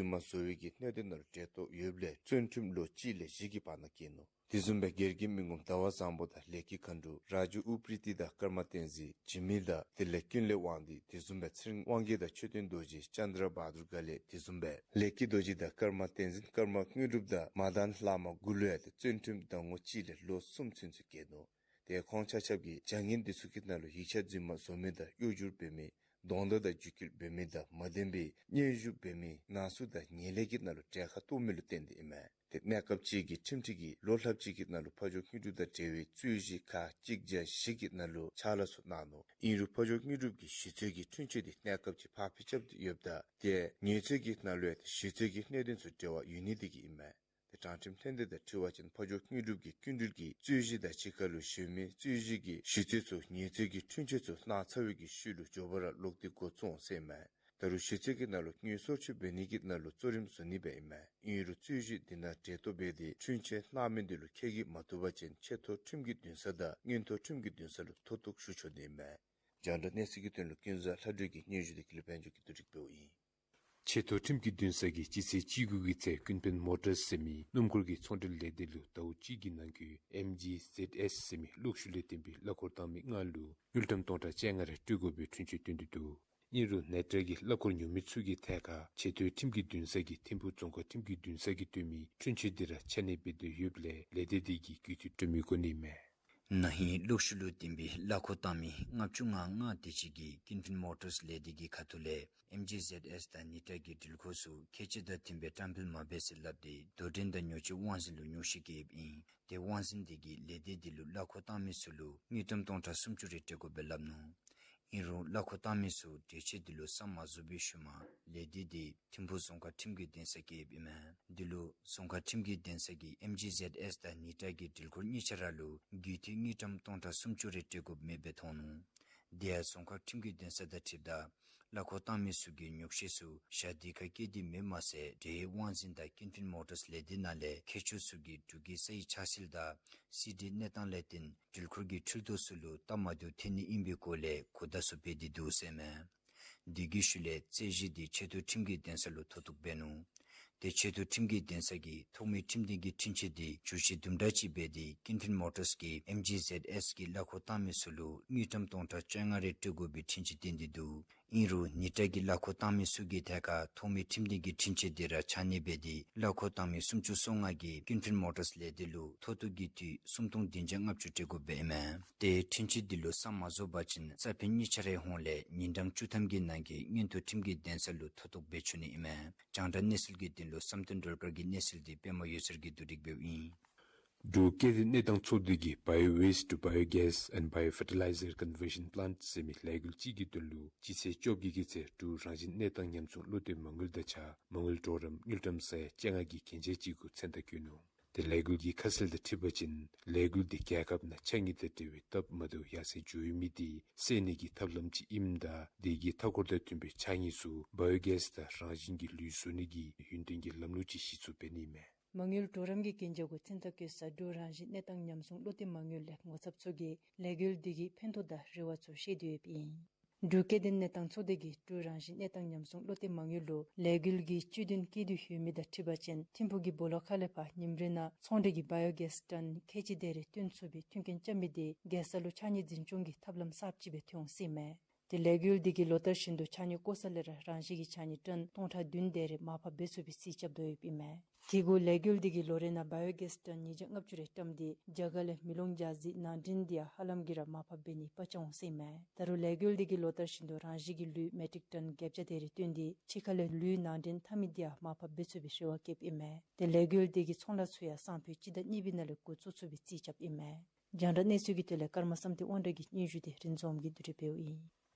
རྫུན་མ་བཟོ་བའི་གི་གནད་དོན་ནང་ལུ་འབྲེལ་གཏོགས་ཡོདཔ་ལས་བཙོན་ཁྲིམས་ལོ་གཅིག་ལས་བཞི་གི་བར་ན་བཀལ་ནུག། དེ་བཟུམ་སྦེ་སྒེར་གྱི་མི་ངོམ་ཟླ་བ་བཟང་པོ་དང་ལས་ཀྱི་མཁའ་འགྲོ་རཱ་ཇུ་ཨུ་པྲི་ཏི་དང་ཀརྨ་བསྟན་འཛིན་འཇིགས་མེད་དང་དེ་ལས་ཀུན་ལེགས་དབང་འདུས། དེ་བཟུམ་སྦེ་ཚེ་རིང་དབང་རྒྱལ་དང་མཆོད་རྟེན་རྡོ་རྗེ་ཙནྡྲ་བྷ་དུར་དགའ་ལེགས། དེ་བཟུམ་སྦེ་ལས་ཀྱི་རྡོ་རྗེ་དང་ཀརྨ་བསྟན་འཛིན་ཀརྨ་དངོས་གྲུབ་དང་མ་དཱན་བླ་མ་དགུ་ལུ་ཡང་ཏེ་བཙོན་ཁྲིམས་ཟླ་ངོ་གཅིག་ལས་ལོ་གསུམ་ཚུན་ཚོད་བཀལ་ནུག། ཏེ་ཁོང་ཆ་ཁྱབ་ཀྱིས་བྱ་ངན་འདི་ཚུ་གི་ནང་ལུ་ཡིག་ཆ་རྫུན་མ་བཟོ་མི་དང་གཡོ་སྒྱུར་འབད་མི་གདོང་བརྡ་དང་བརྒྱུད་སྐུལ་འབད་མི་དང་མ་བདེན་པའི་སྙན་ཞུ་འབད་མི་ནང་གསུག་དང་ངན་ལྷད་ཀྱི་ནང་ལུ་གྲལ་ཁར་གཏོགས་མི་ལུ་བརྟེན་ཏེ་ཨིན་མས། ཏེ་གནས་སྐབས་ཅིག་གི་ཁྲིམས་ཁྲི་གིས་ལོ་ལྷགཔ་ཅིག་གི་ནང་ལུ་ཕ་ཇོ་དངོས་གྲུབ་དང་འབྲེལ་བའི་རྩོད་གཞི་ཁག་གཅིག་བརྒྱ་བཞི་གི་ནང་ལུ་ཕྱག་ལཱ་ཚུ་གནང་ནུག། ཨིན་རུང་ཕ་ཇོ་དངོས་གྲུབ་ཀྱི་ཞི་རྩོད་ཀྱི་འཁྲུན་ཆོད་འདི་གནས་སྐབས་ཅིག་ཕར་འཕུལ་རྐྱབ་སྟེ་ཡོདཔ་ད་ཏེ་ཉེས་རྩོད་ཀྱི་ནང་ལུ་ཡང་ཏེ་ཞི་རྩོད་ཀྱི་གནད་དོན་ཚུ་འབྲེལ་བ་ཡོད་ནི་འདི་གིས་ཨིན་མས། ཏེ་དྲང་ཁྲིམས་ལྷན་སྡེ་དང་འཁྲིལ་བ་ཅིན་ཕ་ཇོ་དངོས་གྲུབ་ཀྱི་སྐྱིན་འགྲུལ་གྱི་རྩོད་གཞི་དང་གཅིག་ཁར་ལུ་གཞན་མི་རྩོད་གཞི་གི་ཞི་རྩོད་ཚུ་ཉེས་རྩོད་ཀྱི་འཁྲུན་ཆོད་ཚུ་གནང་ཚར་བའི་གི་ཤུལ་ལུ་མགྱོགས་པ་ར་ལོག་སྟེ་འགོ་བཙུགས་འོང་ཟེར་ཨིན་མས། ད་རུང་གཞི་རྩའི་གི་ནང་ལུ་དངུལ་སོར་ཆུད་འབད་ནི་གི་ནང་ལུ་གཙོ་རིམ་བཟོ་ནི་སྦེ་ཨིན་མས། ཨིན་རུང་རྩོད་གཞི་འདི་ནང་འབྲེལ་གཏོགས་འབད་དེ་འཁྲུན་ཆོད་གནང་མི་འདི་ལུ་ཁས་ཀྱིས་མ་བཏུབ་པ་ཅིན་ཆེ་མཐོ་ཁྲིམས་ཀྱི་འདུན་ས་དང་མངོན་མཐོ་ཁྲིམས་ཀྱི་འདུན་ས་ལུ་མཐོ་གཏུགས་ཞུ་ཆོག་ནི་ཨིན་མས། རྒྱང་བསྒྲགས་གནས་ཚུལ་གྱི་དོན་ལུ་ཀུན་བཟང་ལྷ་སྒྲོལ་གྱི་སྙན་ཞུ་འདི་དགེ་ལེགས་དཔལ་འབྱོར་གྱིས་བསྡུ་སྒྲིག་འབདཝ་ཨིན། ཆེ་མཐོ་ཁྲིམས་ཀྱི་འདུན་ས་གིས་སྤྱི་ཚེས་བཅུ་དགུ་གི་ཚེ་ཀུན་ཕན་མོ་ཊརསི་ཟེར་མི་སྣུམ་འཁོར་གྱི་ཚོང་འབྲེལ་ལས་སྡེ་ལུ་ཟླཝ་གཅིག་གི་ནང་འཁོད་ཨེམ་ཇི་ཟེཌ་ཨེསི་ཟེར་མི་གློག་ཤུགས་ལས་བརྟེན་པའི་གླ་འཁོར་བཏང་མི་ལྔ་ལུ་དངུལ་ཀྲམ་སྟོང་ཕྲག་བཅོ་ལྔ་རེ་སྤྲོད་དགོ་པའི་འཁྲུན་ཆོད་བཏོན་ཏེ་འདུག། ཨིན་རུང་ནེ་ཊ་གི་གླ་འཁོར་ཉོ་མི་ཚུ་གི་ཐད་ཁར་ཆེ་མཐོའི་ཁྲིམས་ཀྱི་འདུན་ས་གིས་ཐིམ་ཕུག་རྫོང་ཁག་ཁྲིམས་ཀྱི་འདུན་ས་གིས་བཏོན་མི་འཁྲུན་ཆོད་འདི་ར་ཆ་གནས་འབད་དེ་ཡོདཔ་ལས་ལས་སྡེ་འདི་གིས་རྒུད་འཐུས་སྤྲོད་མི་དགོ་ནི་མས། ན་ཧིང་གློག་ཤུགས་ལུ་བརྟེན་པའི་གླ་འཁོར་བཏང་མི་ལྔ་བཅུ་ང་ལྔ་དེ་ཅིག་གིས་ཀུན་ཕན་མོ་ཊརསི་ལས་སྡེ་གི་ཁ་ཐུག་ལས་ཨེམ་ཇི་ཟེཌ་ཨེསི་དང་ནེ་ཊ་གི་འགྲུལ་འཁོར་ཚུ་ཁེ་ཆེ་དང་མཐུན་པའི་བཀྲམ་སྤེལ་མ་འབད་ཟེར་སླབ་སྟེ་དོ་འགྲན་དང་ཉོ་སྤྱོད་དབང་འཛིན་ལུ་ཉོགས་བཤད་བཀོདཔ་ཨིན། ཏེ་དབང་འཛིན་དེ་གིས་ལས་སྡེ་འདི་ལུ་གླ་འཁོར་བཏང་མི་ཚུ་ལུ་དངུལ་ཀྲམ་སྟོང་ཕྲག་སུམ་ཅུ་རེ་སྤྲོད་དགོཔ་སྦེ་སླབ་ནུག། ཨིན་རུང་གླ་འཁོར་བཏང་མི་ཚུ་གྲོས་ཆོད་འདི་ལུ་བསམ་མ་བཟོ་བའི་ཤུལ་མ་ལས་སྡེ་འདི་ཐིམ་ཕུག་རྫོང་ཁག་ཁྲིམས་ཀྱི་འདུན་ས་བཀོདཔ་ཨིན་མས། འདི་ལུ་རྫོང་ཁག་ཁྲིམས་ཀྱི་འདུན་ས་གིས་ཨེམ་ཇི་ཟེཌ་ཨེསི་དང་ནེ་ཊ་གི་འགྲུལ་འཁོར་གཉིས་ཆ་ར་ལུ་རྒུད་འཐུས་དངུལ་ཀྲམ་སྟོང་ཕྲག་སུམ་ཅུ་རེ་སྤྲོད་དགོཔ་མེདཔ་སྦེ་མཐོང་ནུག། དེ་ཡང་རྫོང་ཁག་ཁྲིམས་ཀྱི་འདུན་ས་དང་འཁྲིལཝ་ད་གླ་འཁོར་བཏང་མི་ཚུ་གིས་ཉོགས་བཤད་ཚུ་ཞག་དེ་ཁར་བཀོད་དེ་མེདཔ་མ་ཚད་འབྲེལ་ཡོད་དབང་འཛིན་དང་ཀུན་ཕན་མོ་ཊརསི་ལས་སྡེ་ནང་ལས་མཁས་མཆོག་ཚུ་གིས་འབྲུག་གི་ས་ཡི་ཆགས་སྲིད་དང་སྲིད་ཁྲིའི་གནས་སྟངས་ལས་བརྟེན་འགྲུལ་འཁོར་གྱི་འཕྲུལ་དོ་ཚུ་ལུ་སྟབས་མ་བདེཝ་ཐོན་ནི་ཨིན་པའི་སྐོར་ལས་གོ་བརྡ་ཚུ་སྤེལ་ཏེ་འདུག་ཟེར་མས། དེ་གི་ཤུལ་ལས་རྩོད་གཞི་འདི་ཆེ་མཐོའི་ཁྲིམས་ཀྱི་འདུན་ས་ལུ་མཐོ་གཏུགས་འབད་ནུག། ཏེ་ཆེ་མཐོའི་ཁྲིམས་ཀྱི་འདུན་ས་གིས་ཐོག་མའི་ཁྲིམས་དོན་གྱི་འཁྲུན་ཆོད་འདི་བསྒྱུར་བཅོས་དུམ་གྲ་ཅིག་འབད་དེ་ཀུན་ཕན་མོ་ཊརསི་གིས་ཨེམ་ཇི་ཟེཌ་ཨེསི་གི་གླ་འཁོར་བཏང་མི་ཚུ་ལུ་དངུལ་ཀྲམ་སྟོང་ཕྲག་བཅོ་ལྔ་རེ་སྤྲོད་དགོ་པའི་འཁྲུན་ཆོད་བཏོན་ཏེ་འདུག། ཨིན་རུང་ནེ་ཊ་གི་གླ་འཁོར་བཏང་མི་ཚུ་གི་ཐད་ཁར་ཐོག་མའི་ཁྲིམས་དོན་གྱི་འཁྲུན་ཆོད་འདི་ར་ཆ་གནས་འབད་དེ་གླ་འཁོར་བཏང་མི་སུམ་ཅུ་སོ་ལྔ་གིས་ཀུན་ཕན་མོ་ཊརསི་ལས་སྡེ་ལུ་མཐོ་གཏུགས་རྒུད་འཐུས་སུམ་སྟོང་བདུན་བརྒྱ་ལྔ་བཅུ་སྤྲོད་དགོཔ་ཨིན་མས། ཏེ་འཁྲུན་ཆོད་འདི་ལུ་བསམ་མ་བཟོ་བ་ཅིན་རྩ་ཕན་གཉིས་ཆ་རའི་ཧོངས་ལས་ཉིན་གྲངས་བཅུ་ཐམ་གྱི་ནང་འཁོད་མངོན་མཐོ་ཁྲིམས་ཀྱི་འདུན་ས་ལུ་མཐོ་གཏུགས་འབད་ཆོག་ནི་ཨིན་མས། རྒྱང་བསྒྲགས་གནས་ཚུལ་གྱི་དོན་ལུ་བསམ་གཏན་སྒྲོལ་དཀར་གྱི་གནས་ཚུལ་འདི་པདྨ་འོད་ཟེར་གྱིས་བསྡུ་སྒྲིག་འབདཝ་ཨིན། འབྲུག་སྐྱེ་ལྡན་གནས་སྟངས་ཚོགས་སྡེ་གིས་Bio Waste to Biogas and Biofertilizer Conversion Plant ཟེར་མི་ལས་འགུལ་ཅིག་གི་དོན་ལུ་སྤྱི་ཚེས་བཅོ་བརྒྱད་ཀྱི་ཚེ་འབྲུག་རང་བཞིན་གནས་སྟངས་ཉམས་སྲུང་བློ་གཏད་མ་དངུལ་དང་གཅིག་ཁར་མ་དངུལ་གྲོགས་རམ་དངུལ་ཀྲམ་ས་ཡ་བཅོ་ལྔ་གི་གན་རྒྱ་ཅིག་གུ་མཚན་རྟགས་བཀོད་ནུག། ཏེ་ལས་འགུལ་གྱི་ཁ་གསལ་དང་འཁྲིལ་བ་ཅིན་ལས་འགུལ་འདི་རྒྱལ་ཁབ་ནང་ཕྱགས་སྙིགས་དང་འབྲེལ་བའི་སྟབས་མ་བདེཝ་ཡར་སེང་འགྱོ་ཡོད་མི་འདི་སེལ་ནི་གི་ཐབས་ལམ་ཅིག་ཨིནམ་ད་དེ་གི་མཐའ་འཁོར་དང་མཐུན་པའི་ཕྱགས་སྙིགས་ཚུ་བ་ཡོ་གེསི་དང་རང་བཞིན་གྱི་ལུད་བཟོ་ནི་གི་ཡུན་བརྟན་གྱི་ལམ་ལུགས་ཅིག་གཞི་བཙུགས་འབད་ནི་མས། མ་དངུལ་གྲོགས་རམ་གྱི་གན་རྒྱ་གུ་མཚན་རྟགས་བཀོད་ས་འབྲུག་རང་བཞིན་གནས་སྟངས་ཉམས་སྲུང་བློ་གཏད་མ་དངུལ་ལས་ངོ་ཚབ་ཚུ་གིས་ལས་འགུལ་འདི་གི་ཕན་ཐོགས་དང་རེ་བ་ཚུ་བཤད་དེ་ཡོདཔ་ཨིན། འབྲུག་སྐྱེ་ལྡན་གནས་སྟངས་ཚོགས་སྡེ་གིས་འབྲུག་རང་བཞིན་གནས་སྟངས་ཉམས་སྲུང་བློ་གཏད་མ་དངུལ་ལུ་ལས་འགུལ་གྱི་བཅུད་དོན་བཀོད་དེ་ཡོད་མི་དང་འཁྲིལ་བ་ཅིན་ཐིམ་ཕུག་གི་སྦོ་ལོགས་ཁ་ལས་ཕར་ཉིནམ་རེ་ནང་ཚོང་འབྲེལ་གྱི་བ་ཡོ་གེསི་ཊོན་ཁལ་གཅིག་དེ་རེ་བཏོན་ཚུགས་པའི་མཐུན་རྐྱེན་བཅའ་མི་འདི་རྒྱལ་ས་ལུ་ཕྱགས་སྙིགས་འཛིན་སྐྱོང་གི་ཐབས་ལམ་གསརཔ་ཅིག་སྦེ་ཐོན་འོང་ཟེར་མས། ཏེ་ལས་འགུལ་འདི་གིས་ལོ་ལྟར་བཞིན་དུ་ཕྱགས་སྙིགས་བཀོ་ས་ལས་ར་རང་བཞིན་གྱི་ཕྱགས་སྙིགས་ཊོན་སྟོང་ཕྲག་བདུན་དེ་རེ་མར་ཕབ་འབད་ཚུགས་པའི་རྩིས་རྐྱབ་དོ་ཡོདཔ་ཨིན་མས། དེ་གུ་ལས་འགུལ་འདི་གིས་ལོ་རེ་ནང་བ་ཡོ་གེསི་ཊོན་ཉིས་བརྒྱ་ལྔ་བཅུ་རེ་བཀྲམ་སྟེ་རྒྱ་གར་ལས་མེ་ལོང་རྒྱ་རྩིས་ནང་འདྲེན་འདི་ཡང་ཧ་ལམ་གྱིས་ར་མར་ཕབ་འབད་ནི་པ་ཅ་འོང་ཟེར་མས། ད་རུང་ལས་འགུལ་འདི་གིས་ལོ་ལྟར་བཞིན་དུ་རང་བཞིན་གྱི་ལུད་མེ་ཊིག་ཊོན་བརྒྱད་བརྒྱ་དེ་རེ་བཏོན་ཏེ་ཕྱི་ཁ་ལས་ལུད་ནང་འདྲེན་འཐབ་མི་འདི་ཡང་མར་ཕབ་འབད་ཚུགས་པའི་རེ་བ་བསྐྱེདཔ་ཨིན་མས། ཏེ་ལས་འགུལ་འདི་གིས་ཚོང་ལཱ་ཚུ་ཡང་སང་ཕོད་སྤྱི་ཟླ་གཉིས་པའི་ནང་ལས་འགོ་བཙུགས་ཚུགས་པའི་རྩིས་རྐྱབ་ཨིན་མས། རྒྱང་བསྒྲགས་གནས་ཚུལ་གྱི་དོན་ལས་ཀརྨ་བསམ་གཏན་དབང་གྲགས་ཀྱི་སྙན་ཞུ་འདི་རིན་འཛོམས་ཀྱིས་བསྡུ་སྒྲིག་འབདཝ་ཨིན།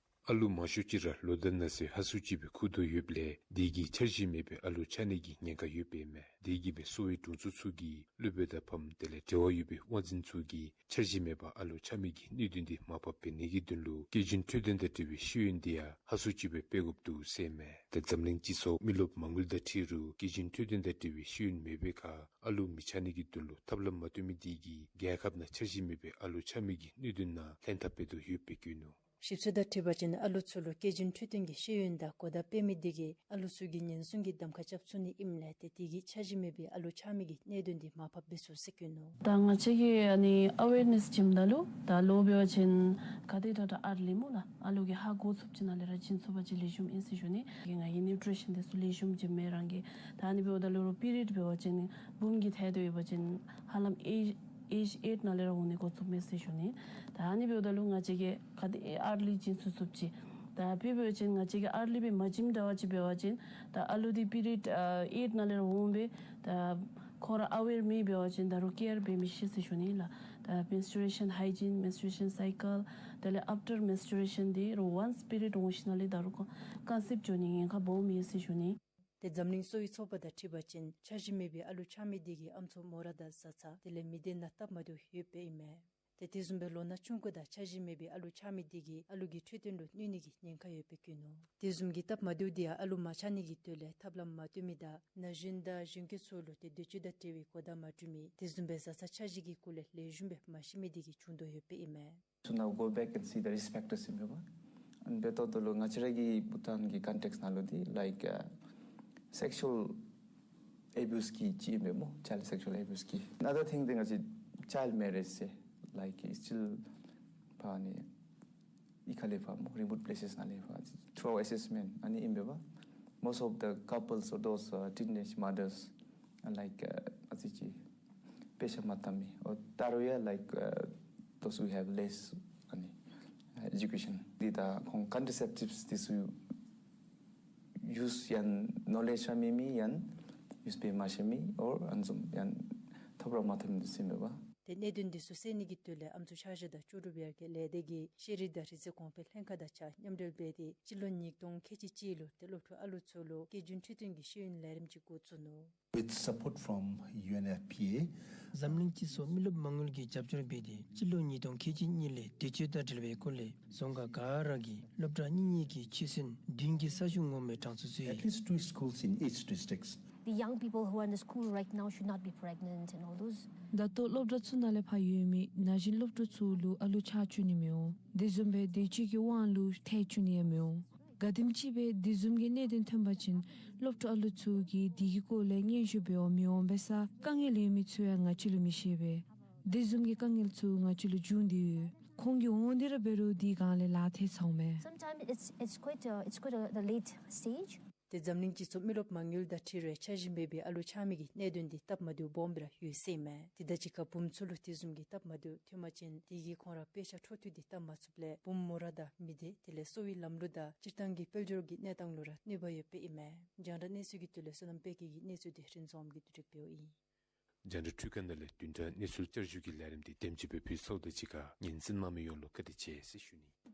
ཨ་ལུ་མང་ཤོས་ཅིག་ར་ལོ་དང་ན་ཚོད་ཧ་སུ་ཅིག་སྦེ་ཁུག་དོ་ཡོདཔ་ལས་དེ་གིས་འཆར་གཞི་མེད་པའི་ཨ་ལུ་ཆགས་ནི་གི་ཉེན་ཁ་ཡོདཔ་ཨིན་མས། དེ་གིས་སྦེ་གསོ་བའི་དྲུང་འཚོ་ཚུ་གིས་སློབ་དཔོན་དང་ཕམ་དེ་ལས་འབྲེལ་བ་ཡོད་པའི་དབང་འཛིན་ཚུ་གིས་འཆར་གཞི་མེད་པར་ཨ་ལུ་ཆགས་མི་གི་གནད་དོན་འདི་མར་ཕབ་འབད་ནི་གི་དོན་ལུ་སྐྱེས་ཆེན་འཕྲོད་བསྟེན་དང་འབྲེལ་བའི་ཤེས་ཡོན་འདི་ཡང་ཧ་སུ་ཅིག་སྦེ་སྤེལ་དགོཔ་འདུག་ཟེར་མས། ཏེ་འཛམ་གླིང་སྤྱི་ཚོགས་མི་རློབས་མ་དངུལ་དང་འཁྲིལ་རུང་སྐྱེས་ཆེན་འཕྲོད་བསྟེན་དང་འབྲེལ་བའི་ཤེས་ཡོན་མེད་པའི་ཁར་ཨ་ལུ་མི་ཆགས་ནི་གི་དོན་ལུ་ཐབས་ལམ་མ་བཏོན་མི་དེ་གིས་རྒྱལ་ཁབ་ནང་འཆར་གཞི་མེད་པའི་ཨ་ལུ་ཆགས་མི་གི་གནད་དོན་ནང་ལྷན་ཐབས་འབད་དོ་ཡོདཔ་སྦེ་བཀོད་ནུག། ཞིབ་འཚོལ་དང་འཁྲིལ་བ་ཅིན་ཨ་ལུ་ཚུ་ལུ་སྐྱེས་ཆེན་འཕྲོད་བསྟེན་གྱི་ཤེས་ཡོན་དང་གོ་བརྡ་སྤེལ་མི་དེ་གིས་ཨ་ལུ་ཚུ་གིས་ཉེན་སྲུང་གི་གདམ་ཁ་རྐྱབ་ཚུགས་ནི་ཨིནམ་ལས་ཏེ་དེ་གིས་འཆར་གཞི་མེད་པའི་ཨ་ལུ་ཆགས་མི་གི་གནད་དོན་འདི་མར་ཕབ་འབད་ཚུགས་ཟེར་བཀོད་ནུག། ད་ང་བཅས་ཀྱིས་ཨ་ནི་ཨ་ཝེར་ནེསི་བྱིནམ་ད་ལུ་ད་ལོ་འབད་བ་ཅིན་ག་དེ་དྲག་དྲག་ཨར་ལི་སྨོ་ལགས་ཨ་ལུ་གིས་ཧ་གོ་ཚུགསཔ་ཅིག་ནང་ལས་ར་བྱིན་ཚུགས་པ་ཅིན་ལེགས་ཤོམ་ཨིན་ཟེར་ཞུ་ནི། ང་གིས་ནིའུ་ཊི་རི་ཤཱན་དེ་ཚུ་ལེགས་ཤོམ་བྱིནམ་མས་རང་གིས། ད་ཨ་ནི་འབདཝ་ད་ལུ་པི་རི་ཡོཌ་འབད་བ་ཅིན་བུམོ་གི་ཐད་དུ་ཡོད་པ་ཅིན་ཧ་ལམ་ཨེཇ་ཨེཇ་ཨེཊ་ནང་ལས་ར་འོང་ནི་འགོ་བཙུགསཔ་མས་ཟེར་ཞུ་ནི། ད་ཨ་ནི་འབདཝ་ད་ལུ་ང་བཅས་ཀྱིས་ག་དེ་ཨར་ལི་བྱིན་ཚུགས་ཚུགསཔ་ཅིག། ད་དཔེ་འབད་བ་ཅིན་ང་བཅས་ཀྱིས་ཨར་ལི་སྦེ་མ་བྱིནམ་འདྲ་བ་ཅིག་འབད་བ་ཅིན་ད་ཨ་ལུ་འདི་པི་རི་ཡོཌ་ཨ་ཨེཊ་ནང་ལས་ར་འོང་སྦེ་ད་ཁོ་ར་ཨ་ཝེར་མེད་འབད་བ་ཅིན་ད་རུང་ཀེར་འབད་མི་ཤེས་ཟེར་ཞུ་ནི་ལགས། ད་མེནསི་ཊུ་རེ་ཤཱན་ཧའི་ཇིན་མེནསི་ཊུ་རེ་ཤཱན་སའི་ཀལ་དེ་ལས་ཨབ་ཊར་མེནསི་ཊུ་རེ་ཤཱན་འདི་རུང་ཝནསི་པི་རི་ཡོཌ་འོང་ཞིནམ་ལས་ད་རུང་ཀོན་སེབཊ་འགྱོ་ནི་ཉེན་ཁ་སྦོམ་ཡོད་ཟེར་ཞུ་ནི། ཏེ་འཛམ་གླིང་གསོ་བའི་ཚོགས་པ་དང་འཁྲིལ་བ་ཅིན་འཆར་གཞི་མེད་པའི་ཨ་ལུ་ཆགས་མི་དེ་གིས་ཨམ་སྲུ་མོ་ར་དང་བཟའ་ཚང་དེ་ལས་མི་སྡེ་ནང་སྟབས་མ་བདེཝ་ཡོདཔ་ཨིན་མས། ཏེ་དེ་བཟུམ་སྦེ་ལོ་ན་ཆུང་ཀུ་དང་འཆར་གཞི་མེད་པའི་ཨ་ལུ་ཆགས་མི་དེ་གིས་ཨ་ལུ་གི་འཕྲོད་བསྟེན་ལུ་གནོད་ནི་གི་ཉེན་ཁ་ཡོདཔ་སྦེ་བཀོད་ནུག། དེ་བཟུམ་གྱི་སྟབས་མ་བདེཝ་དེ་ཡང་ཨ་ལུ་མ་ཆགས་ནི་གི་དོན་ལས་ཐབས་ལམ་མ་བཏོན་མི་དང་ན་གཞོན་དང་གཞོན་སྐྱེས་ཚུ་ལུ་ཏེ་འདོད་སྤྱོད་དང་འབྲེལ་བའི་གོ་བརྡ་མ་བསྐྲུན་མི་དེ་བཟུམ་སྦེ་བཟའ་ཚང་འཆར་གཞི་གི་སྐོར་ལས་ལེགས་ཤོམ་སྦེ་མ་ཤེས་མི་དེ་གིས་བྱུང་དོ་ཡོདཔ་སྦེ་ཨིན་མས། So now go back and see the risk factors ཟེར་མས་པ། ཨ་ནི་འབདཝ་ད་ལུ་ང་བཅས་ར་གི་བྷུ་ཊཱན་གྱི་context ནང་ལུ་འདི་like uh, sexual abuse གི་ཅིག་ཨིན་པས་སྨོ། Child sexual abuse གི། Another thing འདི་ང་བཅས་child marriage ཟེར་like it's still ཕར་ཨ་ནི་གཡུས་ཁ་ལས་ཕར་སྨོ་remote places ནང་ལས་ཕར། Through our assessment ཨ་ནི་ཨིན་པས་པ། Most of the couples or those uh, teenage mothers are like uh, ཨ་ཙི་ཅིག་དཔེ་ཆ་མ་བལྟ་མི་ཨོ་ད་རུང་ཡང་like uh, those who have less ཨ་ནི་education འདི་དང་ཁོང་contraceptives འདི་ཚུ་ཡུས་ཡང་ནོ་ལེཇ་ར་མེད་མི་ཡང་ཡུས་འབད་མ་ཤེས་མི་ཨོར་ཨ་ནི་བཟུམ་ཡང་ཐོབ་ར་མ་ཐོབ་མི་འདི་ཚུ་ཨིན་པས་པ། ཏེ་གནད་དོན་འདི་ཚུ་སེལ་ནི་གི་དོན་ལས་ཨམ་སྲུ་འཆར་གཞི་དང་ལྕོགས་གྲུབ་ཡར་རྒྱས་ལས་སྡེ་གིས་ཤེས་རིག་དང་རིག་རྩལ་གོང་འཕེལ་ལྷན་ཁག་དང་གཅིག་ཁར་མཉམ་འབྲེལ་འབད་དེ་སྤྱི་ལོ་ཉིས་སྟོང་ཁལ་གཅིག་གཅིག་ལུ་ཏེ་སློབ་ཕྲུག་ཨ་ལུ་ཚུ་ལུ་སྐྱེ་རྒྱུན་འཕྲོད་བསྟེན་གྱི་ཤེས་ཡོན་ལས་རིམ་ཅིག་འགོ་བཙུགས་ནུག། With support from U N F P A འཛམ་གླིང་སྤྱི་ཚོགས་མི་རློབས་མ་དངུལ་གྱིས་རྒྱབ་སྐྱོར་འབད་དེ་སྤྱི་ལོ་ཉིས་སྟོང་ཁལ་གཅིག་གཉིས་ལས་འདོད་སྤྱོད་དང་འབྲེལ་བའི་སྐོར་ལས་རྫོང་ཁག་ག་ར་གི་སློབ་གྲྭ་གཉིས་གཉིས་ཀྱི་ཆོས་སྲུང་བདུན་གྱི་ས་ཞིང་ངོམ་པའི་གྲངས་སུ་ཚུད། At least two schools in each district. The young people who are in the school right now should not be pregnant and all those. ད་ལྟོ་སློབ་གྲྭ་ཚུ་ནང་ལས་ཕར་ཡོད་མི་ན་གཞོན་སློབ་ཕྲུག་ཚུ་ལུ་ཨ་ལུ་ཆགས་བཅུག་ནི་མི་འོང་། དེ་བཟུམ་སྦེ་འདོད་སྤྱོད་ཀྱི་དབང་ལུ་ཐལ་བཅུག་ནི་ཡང་མི་འོང་། ག་དེམ་ཅིག་སྦེ་དེ་བཟུམ་གྱི་གནད་དོན་ཐོན་པ་ཅིན་སློབ་ཕྲུག་ཨ་ལུ་ཚུ་གིས་དེ་གི་སྐོར་ལས་སྙན་ཞུ་འབད་བར་མི་འོང་པས་ས། དཀའ་ངལ་ཡོད་མི་ཚུ་ཡང་ང་བཅས་ལུ་མི་ཤེས་པས། དེ་བཟུམ་གྱི་དཀའ་ངལ་ཚུ་ང་བཅས་ལུ་བྱུང་སྟེ་ཡོད། ཁོང་གིས་འོང་སྟེ་ར་འབད་རུང་དེ་སྒང་ལས་ལཱ་ཐལ་ཚརཝ་མས། Sometimes it's, it's quite, uh, it's quite a, the late stage. ཏེ་འཛམ་གླིང་སྤྱི་ཚོགས་མི་རློབས་མ་དངུལ་དང་འཁྲིལ་རུང་འཆར་གཞི་མེད་པའི་ཨ་ལུ་ཆགས་མི་གི་གནད་དོན་འདི་སྟབས་མ་བདེཝ་སྦོམ་སྦེ་ར་ཡོད་ཟེར་ཨིན་མས། དེ་དང་གཅིག་ཁར་བུམོ་ཚུ་ལུ་དེ་བཟུམ་གྱི་སྟབས་མ་བདེཝ་ཐོན་པ་ཅིན་དེ་གིས་ཁོང་ར་དཔེ་ཆ་འཕྲོ་མཐུད་དེ་བལྟ་མ་ཚུགསཔ་ལས་བུམོ་མོ་ར་དང་མི་སྡེ་དེ་ལས་གསོ་བའི་ལམ་ལུགས་དང་སྤྱིར་བཏང་གི་དཔལ་འབྱོར་གྱི་གནས་སྟངས་ལུ་ར་གནོད་པ་ཡོདཔ་སྦེ་ཨིན་མས། རྒྱང་བསྒྲགས་གནས་ཚུལ་གྱི་དོན་ལས་བསོད་ནམས་དཔལ་སྐྱིད་ཀྱི་གནས་ཚུལ་འདི་རིན་འཛོམས་ཀྱིས་བསྡུ་སྒྲིག་འབདཝ་ཨིན། རྒྱང་བསྒྲགས་འཕྲུལ་ཁང་ནང་ལས་བདུན་ཕྲག་གནས་ཚུལ་བསྐྱར་ཞུ་གི་ལས་རིམ་འདི་དེམ་ཅིག་སྦེ་ཕུལ་ཚརཝ་དང་གཅིག་ཁར་ཉན་གསན་གནང་མི་ཡོངས་ལུ་བཀའ་དྲིན་ཆེ་ཟེར་ཞུ་ནི།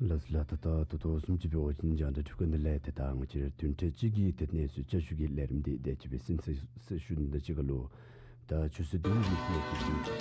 ལགས་ལགས། ད་ལྟོ་ད་ལྟོ་བཟུམ་ཅིག་འབད་བ་ཅིན་རྒྱང་བསྒྲགས་འཕྲུལ་ཁང་འདི་ལས་ཏེ་ད་ང་བཅས་ར་བདུན་ཕྲག་གཅིག་གི་ཏེ་གནས་ཚུལ་བསྐྱར་ཞུ་གི་ལས་རིམ་འདི་དེ་ཅིག་སྦེ་ཟིན་ཟེར་ཟེར་ཞུ་ནི་དང་གཅིག་ཁར་ལུ་ད་ཆུ་ཚོད་བདུན་གྱི་གནས་ཚུལ་འདི་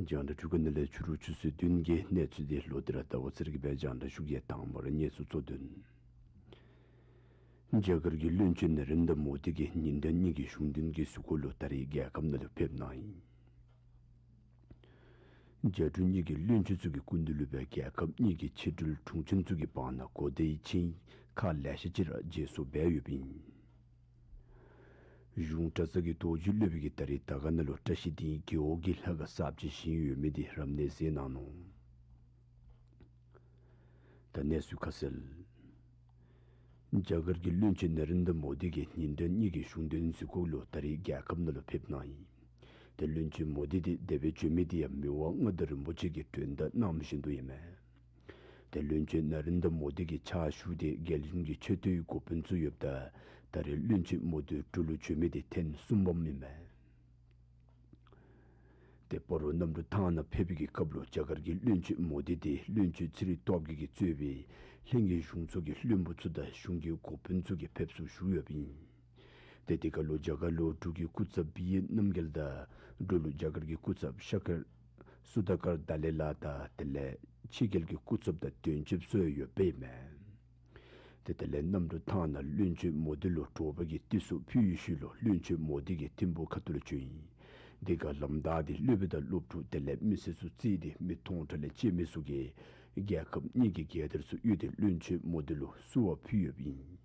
རྒྱང་བསྒྲགས་འཕྲུལ་ཁང་ནང་ལས་ཕྱི་རུ་ཆུ་ཚོད་བདུན་གྱི་གནས་ཚུལ་འདི་ལོག་སྟེ་ར་ད་ལྟོ་ཚར་གི་སྦེ་རྒྱང་བསྒྲགས་ཞུ་གེ། དང་པ་ར་གནས་ཚུལ་གཙོ་དོན། རྒྱ་གར་གྱི་བློན་ཆེན་ནཱ་རེནྡྲ་མོ་དི་གིས་ཉིན་གྲངས་གཉིས་ཀྱི་གཞུང་དོན་གྱི་གཟིགས་སྐོར་ལུ་ད་རིས་རྒྱལ་ཁབ་ནང་ལུ་ཕེབས་གནང་ཡི། རྒྱ་འབྲུག་གཉིས་ཀྱི་བློན་ཆེན་ཚུ་གི་སྐུ་མདུན་ལུ་སྦེ་རྒྱལ་ཁབ་གཉིས་ཀྱི་ཕྱི་འབྲེལ་དྲུང་ཆེན་ཚུ་གི་བར་ན་གོ་བརྡའི་ཆིངས་ཁག་ལེ་ཤ་ཅིག་ར་མཇལ་བསུ་འབད་ཡོདཔ་ཨིན། གཞུང་གྲྭ་ཚང་གི་རྡོ་རྗེ་སློབ་དཔོན་གྱིས་ད་རིས་དར་དཀར་ནང་ལུ་བཀྲ་ཤིས་ལྡན་རྒེད་འོག་གི་ལྷ་ཁང་གསརཔ་ཅིག་བཞེངས་ཡོད་མི་འདི་རབ་གནས་མཛད་གནང་ནུག། ད་གནས་ཚུལ་ཁ་གསལ། རྒྱ་གར་གྱི་བློན་ཆེན་ནཱ་རེནྡྲ་མོ་དི་གིས་ཉིན་གྲངས་གཉིས་ཀྱི་གཞུང་དོན་གཟིགས་སྐོར་ལུ་ད་རིས་རྒྱལ་ཁབ་ནང་ལུ་ཕེབས་གནང་ཡི། ཏེ་བློན་ཆེན་མོ་དི་འདི་དེ་སྦེ་བྱོན་མི་འདི་ཡང་མི་དབང་མངའ་བདག་རིན་པོ་ཆེ་གིས་མགྲོན་བརྡ་གནང་བཞིན་དུ་ཨིན་མས། ཏེ་བློན་ཆེན་ནཱ་རེནྡྲ་མོ་དི་གི་ཕྱག་ཞུ་སྟེ་རྒྱལ་གཞུང་གི་ཆེ་མཐོའི་འགོ་དཔོན་ཚུ་ཡོདཔ་ད་ད་རིས་བློན་ཆེན་མོ་དི་འབྲུག་ལུ་བྱོན་མི་འདི་ཐེངས་གསུམ་པམ་ཨིན་མས། ཏེ་སྤ་རོ་གནམ་གྲུ་ཐང་ནང་ཕེབས་པའི་གི་སྐབས་ལུ་རྒྱ་གར་གྱི་བློན་ཆེན་མོ་དི་འདི་བློན་ཆེན་ཚེ་རིང་སྟོབས་རྒྱས་ཀྱིས་གཙོས་པའི་ལྷན་རྒྱས་གཞུང་ཚོགས་ཀྱི་བློན་པོ་ཚུ་དང་གཞུང་གི་འགོ་དཔོན་ཚུ་གིས་ཕེབས་བསུ་ཞུ་ཡོདཔ་ཨིན། ཏེ་དེ་ཁར་ལུ་རྒྱ་གར་ལུ་འབྲུག་གི་སྐུ་ཚབ་བི་ཨེ་རྣམ་རྒྱལ་དང་འབྲུག་ལུ་རྒྱ་གར་གྱི་སྐུ་ཚབ་ཤཱཀྱ་སུ་དཱ་ཀར་དཱ་ལའི་ལ་དང་དེ་ལས་ཕྱི་རྒྱལ་གྱི་སྐུ་ཚབ་དང་དོན་གཅོད་ཚུ་ཡོདཔ་ཨིན་མས། ཏེ་དེ་ལས་གནམ་གྲུ་ཐང་ནང་བློན་ཆེན་མོ་དི་ལུ་དྲོ་པ་གི་ཏི་སོ་ཕུལ་བའི་ཤུལ་ལུ་བློན་ཆེན་མོ་དི་གིས་ཐིམ་ཕུ་ཁ་ཐུག་ལུ་བྱོན་ཡི། དེ་ཁར་ལམ་བདའ་སྟེ་སློབ་དཔོན་དང་སློབ་ཕྲུག་དེ་ལས་མི་སེར་ཚུ་བརྩིས་ཏེ་མི་སྟོང་ཕྲག་ལས་བཅད་མི་ཚུ་གིས་རྒྱལ་ཁབ་གཉིས་ཀྱི་རྒྱལ་དར་ཚུ་གཡོགས་ཏེ་བློན་ཆེན་མོ་དི་ལུ་བསུ་བ་ཕུལ་ཡོདཔ་ཨིན།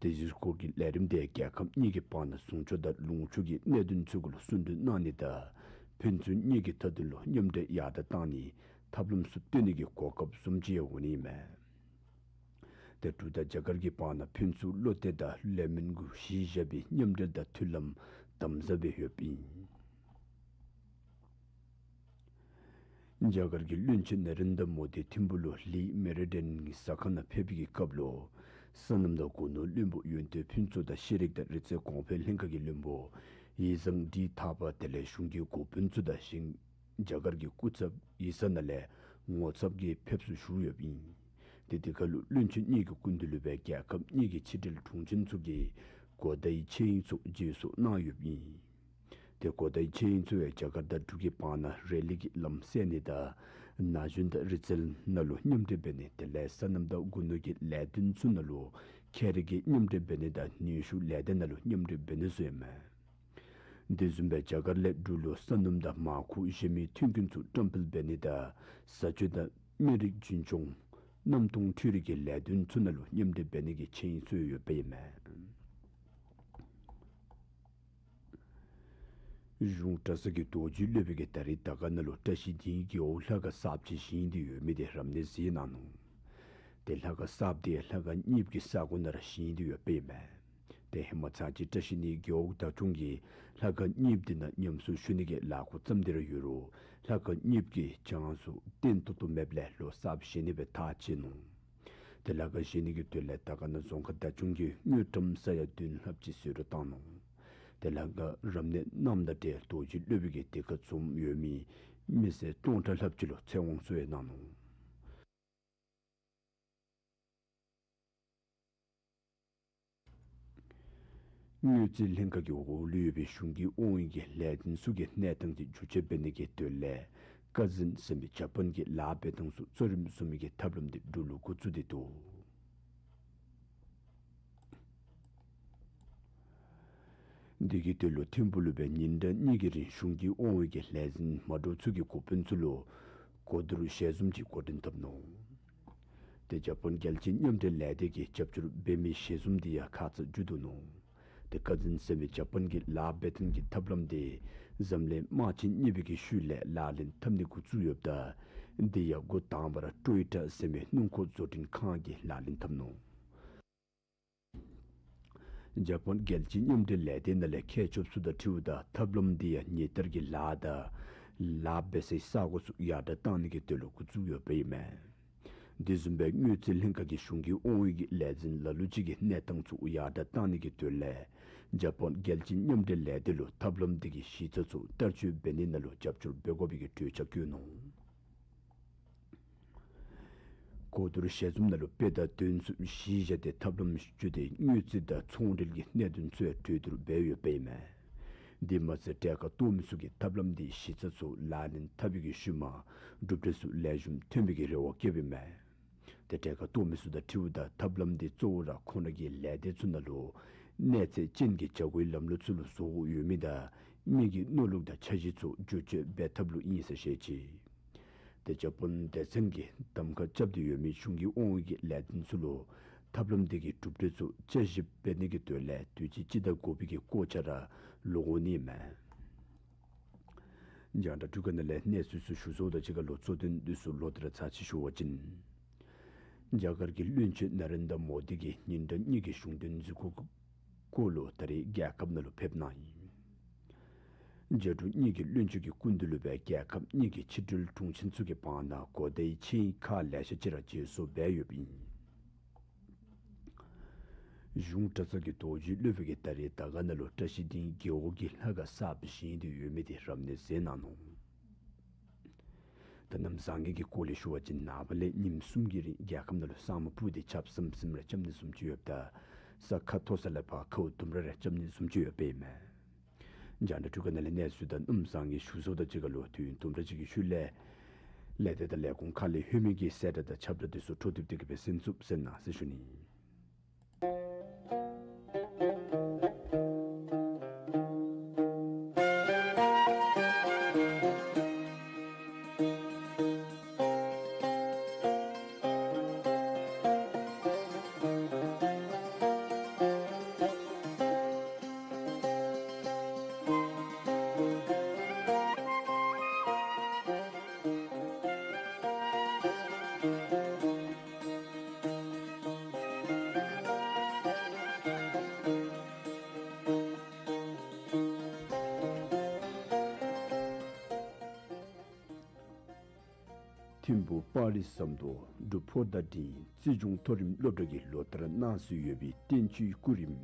ཏེ་གཟིགས་སྐོར་གྱི་ལས་རིམ་དེ་རྒྱལ་ཁབ་གཉིས་ཀྱི་བར་ན་ཟུང་ཕྱོགས་དང་ལུང་ཕྱོགས་ཀྱི་གནད་དོན་ཚུ་གུ་ལུ་གསུང་གྲོས་གནང་ནི་དང་ཕན་ཚུན་གཉིས་ཀྱི་མཐའ་དོན་ལུ་མཉམ་འབྲེལ་ཡར་དྲག་བཏང་ནིའི་ཐབས་ལམ་ཚུ་བཏོན་ནི་གི་གོ་སྐབས་བཟུམ་ཅིག་ཡང་འོང་ནི་མས། ཏེ་འབྲུག་དང་རྒྱ་གར་གྱི་བར་ན་ཕུན་ཚོགས་བློ་གཏད་དང་ལས་སྨོན་གུ་གཞི་བཞག་པའི་མཉམ་འབྲེལ་དང་མཐུན་ལམ་དམ་ཟབ་སྦེ་ཡོདཔ་ཨིན། རྒྱ་གར་གྱི་བློན་ཆེན་ན་རེན་དྲ་མོ་དི་ཐིམ་ཕུ་ལུ་ལི་མེ་རི་ཌེན་གྱི་ཟ་ཁང་ནང་ཕེབས་པའི་སྐབས་ལུ་སོ་ནམ་དང་སྒོ་ནོར་བློན་པོ་ཡོན་ཏན་ཕུན་ཚོགས་དང་ཤེས་རིག་དང་རིག་རྩལ་གོང་འཕེལ་ལྷན་ཁག་གི་བློན་པོ་ཡི་ཟང་ཌི་ཐ་པ་དེ་ལས་གཞུང་གི་འགོ་དཔོན་ཚུ་དང་ཞིང་རྒྱ་གར་གྱི་སྐུ་ཚབ་ཡི་ས་ནང་ལས་ངོ་ཚབ་ཀྱིས་ཕེབས་བསུ་ཞུ་ཡོདཔ་ཨིན། ཏེ་དེ་ཁར་ལུ་བློན་ཆེན་གཉིས་ཀྱི་སྐུ་མདུན་ལུ་སྦེ་རྒྱལ་ཁབ་གཉིས་ཀྱི་ཕྱི་འབྲེལ་དྲུང་ཆེན་ཚུ་གིས་གོ་བརྡའི་ཆེ་ཡིན་ཚུ་བརྗེ་སོར་གནང་ཡོདཔ་ཨིན། ཏེ་གོ་བརྡའི་ཆེ་ཡིན་ཚུ་ཡང་རྒྱ་གར་དང་འབྲུག་གི་བར་ན་རེ་ལི་གི་ལམ་སེལ་ནི་དང་ན་གཞོན་དང་རིག་རྩལ་ནང་ལུ་མཉམ་འབྲེལ་འབད་ནི་དེ་ལས་སོ་ནམ་དང་སྒོ་ནོར་གྱི་ལས་དོན་ཚུ་ནང་ལུ་ཁྱད་རིག་གི་མཉམ་འབྲེལ་འབད་ནི་དང་ནུས་ཤུགས་ལས་སྡེ་ནང་ལུ་མཉམ་འབྲེལ་འབད་ནི་ཚུ་ཡང་མས། དེ་བཟུམ་སྦེ་རྒྱ་གར་ལས་འབྲུག་ལུ་སོ་ནམ་དང་མར་ཁུ་གཞན་མི་ཐོན་ཁུངས་ཚུ་བཀྲམ་སྤེལ་འབད་ནི་དང་བཟའ་སྤྱོད་དང་སྨན་རིགས་རྒྱུན་སྐྱོང་གནམ་སྟོང་འཕྲུལ་རིག་གི་ལས་དོན་ཚུ་ནང་ལུ་མཉམ་འབྲེལ་འབད་ནི་གི་ཆེ་ཡིན་ཚུ་ཡོདཔ་ཨིན་མས། གཞུང་གྲྭ་ཚང་གི་རྡོ་རྗེ་སློབ་དཔོན་གྱིས་ད་རིས་དར་དཀར་ནང་ལུ་བཀྲ་ཤིས་ལྡན་རྒེད་འོག་ལྷ་ཁང་གསརཔ་ཅིག་བཞེངས་ཏེ་ཡོད་མི་དེ་རབ་གནས་མཛད་གནང་ནུག། ཏེ་ལྷ་ཁང་གསརཔ་དེ་ལྷ་ཁང་གཉེརཔ་གི་ས་གོ་ནང་ར་བཞེངས་ཏེ་ཡོདཔ་ཨིན་མས། ཏེ་ཧེ་མ་ཚར་གཅིག་བཀྲ་ཤིས་གླིང་རྒེད་འོག་བདག་སྐྱོང་གིས་ལྷ་ཁང་གཉེརཔ་དེ་ནང་ཉམས་གསོ་ཞུ་ནི་གི་ལས་འགུལ་བརྩམས་ཏེ་ར་ཡོད་རུང་ལྷ་ཁང་གཉེརཔ་གི་གྱང་སོ་བརྟན་ཏོག་ཏོ་མེདཔ་ལས་ལོག་གསརཔ་བཞེངས་ནི་སྦེ་ཐག་བཅད་ནུག། ཏེ་ལྷ་ཁང་བཞེངས་ནི་གི་དོན་ལས་དར་དཀར་ན་རྫོང་ཁག་བདག་སྐྱོང་གིས་དངུལ་ཀྲམ་ས་ཡ་བདུན་ལྷགཔ་ཅིག་ཟུར་བཏང་ནུག། ཏེ་ལྷ་ཁང་རབ་གནས་གནངམ་དང་འབྲེལ་རྡོ་རྗེ་སློབ་དཔོན་གྱིས་དེ་ཁར་འཛོམས་ཡོད་མི་མི་སེར་སྟོང་ཕྲག་ལྷགཔ་ཅིག་ལུ་ཚེ་དབང་སྩོལ་གནང་ནུག། དངུལ་རྩིས་ལྷན་ཁག་གི་འོག་ལུ་ཡོད་པའི་གཞུང་གི་དབང་འོག་གི་ལས་དོན་ཚུ་གི་གནས་སྟངས་དེ་བསྒྱུར་བཅོས་འབད་ནི་གི་དོན་ལས་ཀ་ཛིན་ཟེར་མི་ཇ་པཱན་གྱི་ལཱ་འབད་ཐངས་ཚུ་གཙོ་རིམ་བཟུང་མི་གི་ཐབས་ལམ་དེ་འབྲུག་ལུ་འགོ་བཙུགས་ཏེ་འདུག། དེ་གི་དོན་ལུ་ཐིམ་ཕུ་ལུ་སྦེ་ཉིན་གྲངས་གཉིས་ཀྱི་རིང་གཞུང་གི་དབང་འོག་གི་ལས་འཛིན་མ་འདྲཝ་ཚུ་གི་འགོ་དཔོན་ཚུ་ལུ་གོ་བསྡུར་ཞལ་འཛོམས་ཅིག་འགོ་འདྲེན་འཐབ་ནུག། ཏེ་ཇ་པཱན་རྒྱལ་སྤྱིའི་མཉམ་འབྲེལ་ལས་སྡེ་གིས་རྒྱབ་སྐྱོར་འབད་མི་ཞལ་འཛོམས་དེ་ཡང་ཁ་ཙ་མཇུག་བསྡུ་ནུག། ཏེ་ཀ་ཛིན་ཟེར་མི་ཇ་པཱན་གྱི་ལཱ་འབད་ཐངས་ཀྱི་ཐབས་ལམ་དེ་འཛམ་གླིང་དམག་ཆེན་གཉིས་པའི་གི་ཤུལ་ལས་ལག་ལེན་འཐབ་ནི་འགོ་བཙུགས་ཡོདཔ་ད་དེ་ཡང་འགོ་དང་པ་ར་ཀྲོའི་ཀྲ་ཟེར་མི་སྣུམ་འཁོར་བཟོ་སྐྲུན་ཁང་གིས་ལག་ལེན་འཐབ་ནུག། ཇ་པཱན་རྒྱལ་སྤྱིའི་མཉམ་འབྲེལ་ལས་སྡེ་ནང་ལས་མཁས་མཆོགཔ་ཚུ་དང་འཁྲིལཝ་ད་ཐབས་ལམ་དེ་ཡང་ཉིན་ལྟར་གྱི་ལཱ་དང་ལཱ་འབད་སའི་ས་གོ་ཚུ་ཡར་དྲག་བཏང་ནི་གི་དོན་ལུ་འགོ་བཙུགས་ཡོདཔ་ཨིན་མས། དེ་བཟུམ་སྦེ་དངུལ་རྩིས་ལྷན་ཁག་གིས་གཞུང་གི་དབང་འོག་གི་ལས་འཛིན་ལ་ལུ་ཅིག་གི་གནས་སྟངས་ཚུ་ཡར་དྲག་བཏང་ནི་གི་དོན་ལས་ཇ་པཱན་རྒྱལ་སྤྱིའི་མཉམ་འབྲེལ་ལས་སྡེ་ལུ་ཐབས་ལམ་དེ་གི་གཞི་རྩ་ཚུ་བསྟར་སྤྱོད་འབད་ནི་ནང་ལུ་རྒྱབ་སྐྱོར་འབད་དགོ་པའི་གི་གྲོས་འཆར་བཀོད་ནུག། གོ་བསྡུར་ཞལ་འཛོམས་ནང་ལུ་དཔེ་དང་དོན་ཚུ་གཞི་བཞག་སྟེ་ཐབས་ལམ་བརྒྱུད་དེ་དངུལ་རྩིས་དང་ཚོང་འབྲེལ་གྱི་གནད་དོན་ཚུ་ཡང་གྲོས་བསྡུར་འབད་ཡོདཔ་ཨིན་མས། དེ་མ་ཚད་གྲལ་ཁར་གཏོགས་མི་ཚུ་གིས་ཐབས་ལམ་དེའི་གཞི་རྩ་ཚུ་ལག་ལེན་འཐབ་པའི་གི་ཤུལ་མ་གྲུབ་འབྲས་ཚུ་ལེགས་ཤོམ་ཐོན་པའི་གི་རེ་བ་བསྐྱེདཔ་ཨིན་མས། ཏེ་གྲལ་ཁར་གཏོགས་མི་ཚུ་དང་འཁྲིལཝ་ད་ཐབས་ལམ་དེ་གཙོ་བོ་ར་ཁོང་ར་གི་ལས་སྡེ་ཚུ་ནང་ལུ་གནས་ཚད་ཅན་གྱི་བྱ་སྒོའི་ལམ་ལུགས་ཚུ་ལུ་བཟོ་དགོཔ་ཡོད་མི་དང་མི་གི་མནོ་ལུགས་དང་འཆར་གཞི་ཚུ་བསྒྱུར་བཅོས་འབད་ཐབས་ལུ་ཨིན་ཟེར་བཤད་ཅི། ཏེ་ཇ་པཱན་སྡེ་ཚན་གྱིས་གདམ་ཁ་རྐྱབ་སྟེ་ཡོད་མི་གཞུང་གི་དབང་འོག་གི་ལས་དོན་ཚུ་ལུ་ཐབས་ལམ་དེ་གི་གྲུབ་འབྲས་ཚུ་དཔྱད་ཞིབ་འབད་ནི་གི་དོན་ལས་དུས་ཅི་སྤྱི་ཟླ་དགུ་པའི་གི་སྐོར་ཆ་ར་ལོག་འོང་ནི་མས། རྒྱང་བསྒྲགས་འཕྲུལ་ཁང་ནང་ལས་གནས་ཚུལ་ཚུ་ཞུ་ཚརཝ་དང་གཅིག་ཁར་ལོག་གཙོ་དོན་འདི་ཚུ་ལོག་སྟེ་ར་ཚར་གཅིག་ཞུ་བ་ཅིན། རྒྱ་གར་གྱི་བློན་ཆེན་ན་རེན་དྲ་མོ་དི་གིས་ཉིན་གྲངས་གཉིས་ཀྱི་གཞུང་དོན་འཛུལ་སྒོ་སྐོར་ལུ་ད་རིས་རྒྱལ་ཁབ་ནང་ལུ་ཕེབས་གནང་ཡི། རྒྱ་འབྲུག་གཉིས་ཀྱི་བློན་ཆེན་གྱི་སྐུ་མདུན་ལུ་སྦེ་རྒྱལ་ཁབ་གཉིས་ཀྱི་ཕྱི་འབྲེལ་དྲུང་ཆེན་ཚུ་གི་བར་ན་གོ་བརྡའི་ཆིངས་ཡིག་ཁག་ལེ་ཤ་ཅིག་ར་བརྗེ་སོར་འབད་ཡོདཔ་ཨིན། གཞུང་གྲྭ་ཚང་གི་རྡོ་རྗེ་སློབ་དཔོན་གྱིས་ད་རིས་དར་དཀར་ནང་ལུ་བཀྲ་ཤིས་ལྡན་རྒེད་འོག་གི་ལྷ་ཁང་གསརཔ་བཞེངས་ཏེ་ཡོད་མི་དེ་རབ་གནས་མཛད་གནང་ནུག། ད་གནམ་བཟང་ངན་གྱི་སྐོར་ལས་ཞུ་བ་ཅིན་ནངས་པ་ལས་ཉིནམ་གསུམ་གྱི་རིང་རྒྱལ་ཁབ་ནང་ལུ་ས་སྨུག་སྤུབས་ཏེ་ཆརཔ་ཟིམ་ཟིམ་ར་རྐྱབ་ནི་བཟུམ་ཅིག་ཡོདཔ་ད་ས་ཁ་མཐོ་ས་ལས་ཕར་ཁཝ་དུམ་གྲ་རེ་རྐྱབ་ནི་བཟུམ་ཅིག་ཡོདཔ་ཨིན་མས། རྒྱང་བསྒྲགས་འཕྲུལ་ཁང་ནང་ལས་གནས་ཚུལ་དང་གནམ་བཟང་ངན་ཞུ་ཚརཝ་དང་གཅིག་ཁར་ལུ་དུས་ཡུན་དུམ་གྲ་ཅིག་གི་ཤུལ་ལས་ལས་སྡེ་དང་ལས་ཁུངས་ཁག་ལས་ལྷོད་མི་གི་གསལ་བསྒྲགས་དང་ཁྱབ་བསྒྲགས་འདི་ཚུ་འཕྲོ་མཐུད་དེ་གིས་སྦེ་གསན་ཚུགས་ཟེར་གནང་ཟེར་ཞུ་ནི། ཐིམ་ཕུ་དཔའ་རིས་ཟམ་གདོང་འབྲུག་ཕོ་བདག་འབྲིང་རྩིས་གཞུང་མཐོ་རིམ་སློབ་གྲྭ་གི་ལོ་ལྟར་གནང་སྲོལ་ཡོད་པའི་བསྟན་བཅོས་སྐུ་རིམ་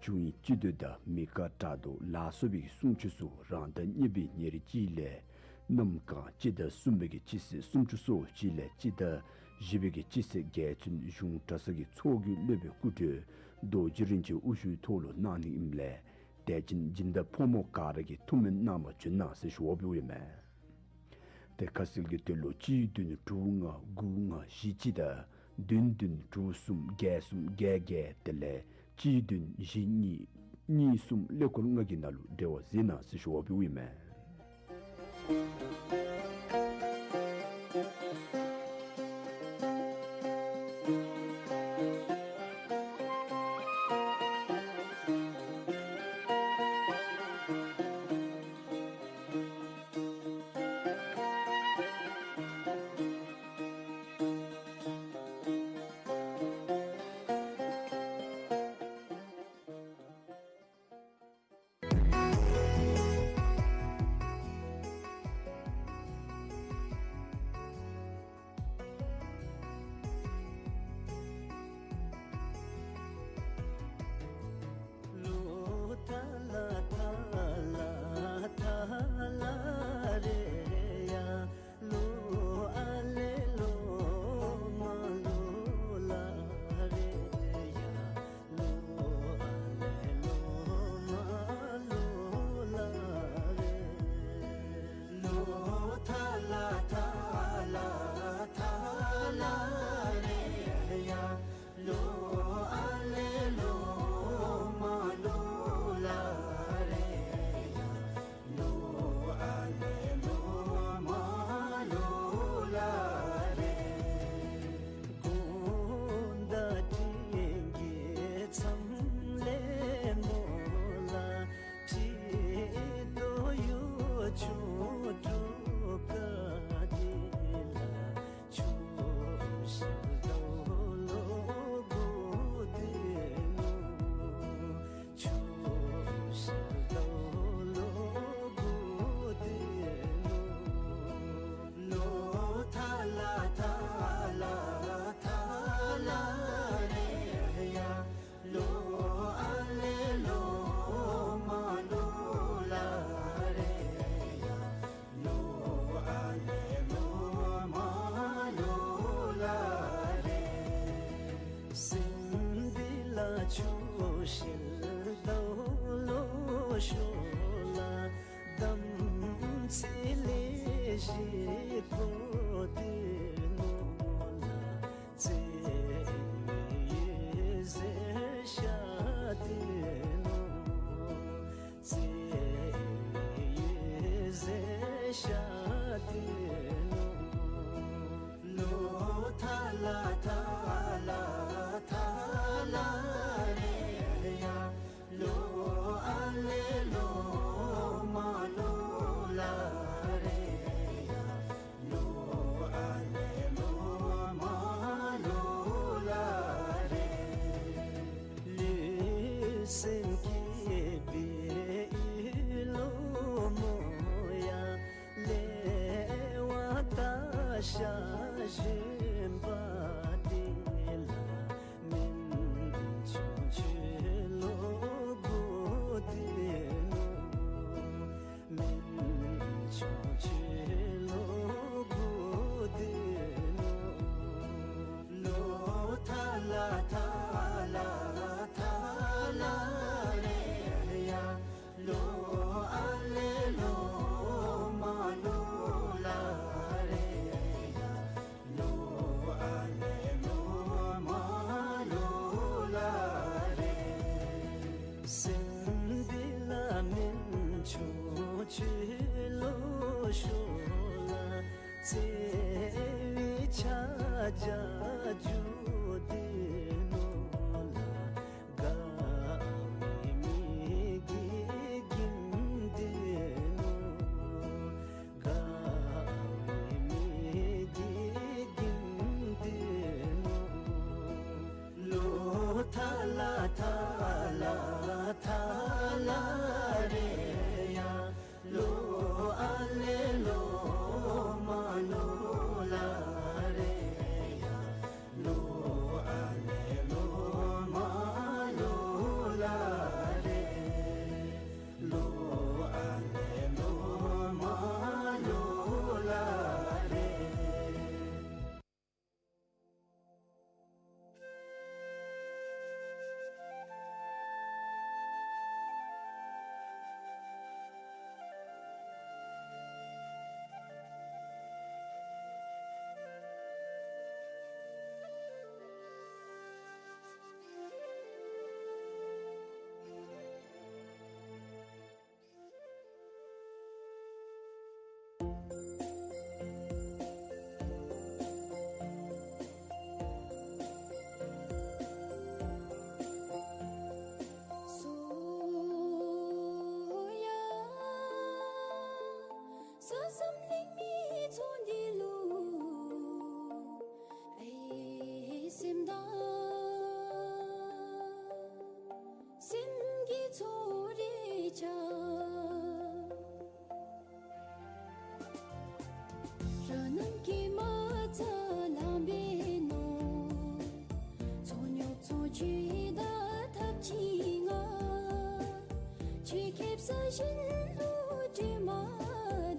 འབྱུང་བའི་སྤྱི་མདོས་དང་མི་དཀར་བྲག་རྡོ་ལ་སོགས་པའི་གསུང་ཆོས་སོགས་རང་ཟླ་གཉིས་པའི་ཉེར་གཅིག་ལས་གནམ་གང་སྤྱི་ཟླ་གསུམ་པའི་གི་སྤྱི་ཚེས་སུམ་ཅུ་སོ་གཅིག་ལས་སྤྱི་ཟླ་བཞི་པའི་གི་སྤྱི་ཚེས་བརྒྱད་ཚུན་གཞུང་གྲྭ་ཚང་གི་ཚོགས་ཀྱི་སློབ་དཔོན་སྐུ་བགྲེས་རྡོ་རྗེ་རིན་ཆེན་དབུ་བཞུགས་ཐོག་ལུ་གནང་ནི་ཨིནམ་ལས་དད་ཅན་སྦྱིན་བདག་ཕོ་མོ་ག་ར་གིས་ཐུགས་སྨོན་གནང་བར་བྱོན་གནང་ཟེར་ཞུ་བ་ཕུལཝ་ཨིན་མས། ཏེ་ཁ་གསལ་གྱི་དོན་ལུ་གཅིག་བདུན་དྲུག་ལྔ་དགུ་ལྔ་བཞི་གཅིག་དང་བདུན་བདུན་དྲུག་གསུམ་བརྒྱད་གསུམ་བརྒྱད་བརྒྱད་དེ་ལས་གཅིག་བདུན་བཞི་གཉིས་གཉིས་གསུམ་ཀླད་ཀོར་ལྔ་གི་ནང་ལུ་འབྲེལ་བ་མཛད་གནང་ཟེར་ཞུ་བ་ཕུལཝ་ཨིན་མས། ས་འཛམ་གླིང་མི་ཚོགས་འདི་ལུ་ཨེ་སེམས་དང་སེམས་ཀྱི་ཚོར་རེ་བྱ། རང་རྣམས་ཀྱི་མ་རྩ་ལམ་པའི་ནོར། ཚོགས་རྙོག་ཚོགས་ཆུ་དང་ཐབས་ཅི་ང་། ཆོས་སྐྱེབ་ས་གཞན་ལུ་སྤྲོད་མ་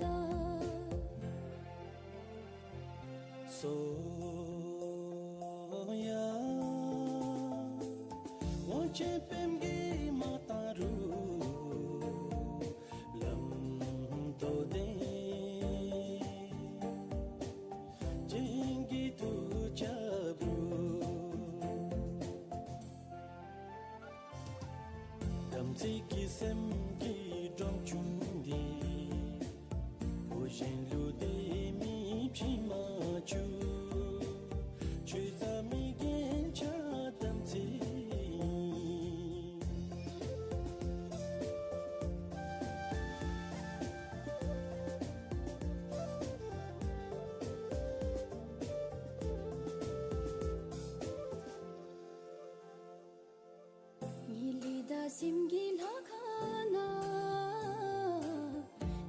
ད། སོ་ཡ། དབང་ཆེན་བེམ་གིས་མ་བཏང་རུང་། ལམ་མདོ་སྡེ་སྤྱན་གྱིས་ཐུགས་རྒྱབ་རུང་། དམ་ཚིག་གི་སེམས་ཀྱིས་སྒྲོམ་བཅུག་སྟེ། འོ་གཞན་ལུ་དད་མེད་བྱེད་མ་བཅུག། ཆོས་ཟབ་མོའི་རྒྱན་ཆ་དམ་ཚིག་ཨིན། ངེས་ལེགས་དང་སེམས་ཀྱི་ལྷ་ཁང་ན།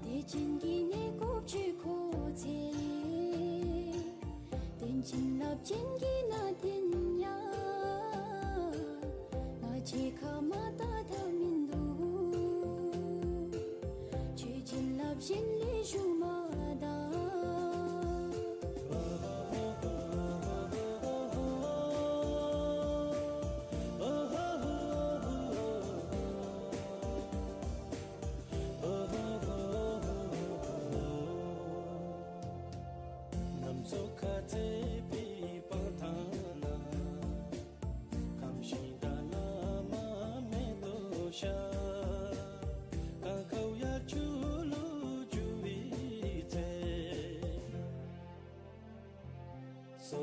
དད་ཅན་གྱི་གནས་སྐབས་ཆོས་འཁོར་ཚེ། རྟེན་བྱིན་རླབས་ཅན་གྱི་ནང་རྟེན་ཡང་། ང་བཅས་ཁ་མ་བཏགས་ཐབས་མིན་འདུག། ཆོས་བྱིན་རླབས་གཞན་ལས་ཞུགས་མ་ད། ནམ་སོ་ཁ་ཚེ་པི་པང་ཐང་ན། ཁམས་ཤིང་དང་བླ་མ་མེ་ཏོག་ཤར། གང་ཁའུ་ཡ་ཆུ་ལུ་རྒྱུ་བའི་ཚེ། སོ་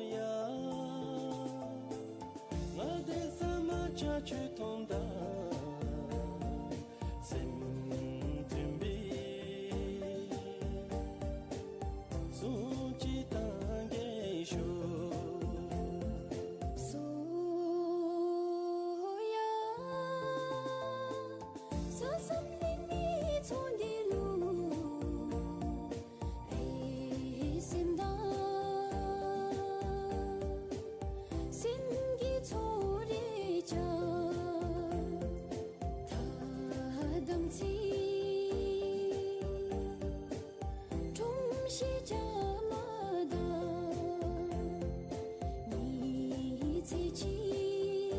ཡ། ང་དེ་ས་མ་ཆ་ཆོས་མཐོང་དང་། སེམས་མཐུན་པའི་གཟུངས་ཅིག་བཏང་གེ་ཤོག། སོ་ཡ། ས་འཛམ་གླིང་མི་ཚོགས་འདི་ལུ། ཨེ་སེམས་དང་སེམས་ཀྱི་ཚོར་རེ་བྱ། ཐ་དམ་ཚིག་ཁྲོམ་གཞི་བཅའ་མ་ད། ཉི་ཚེ་གཅིག་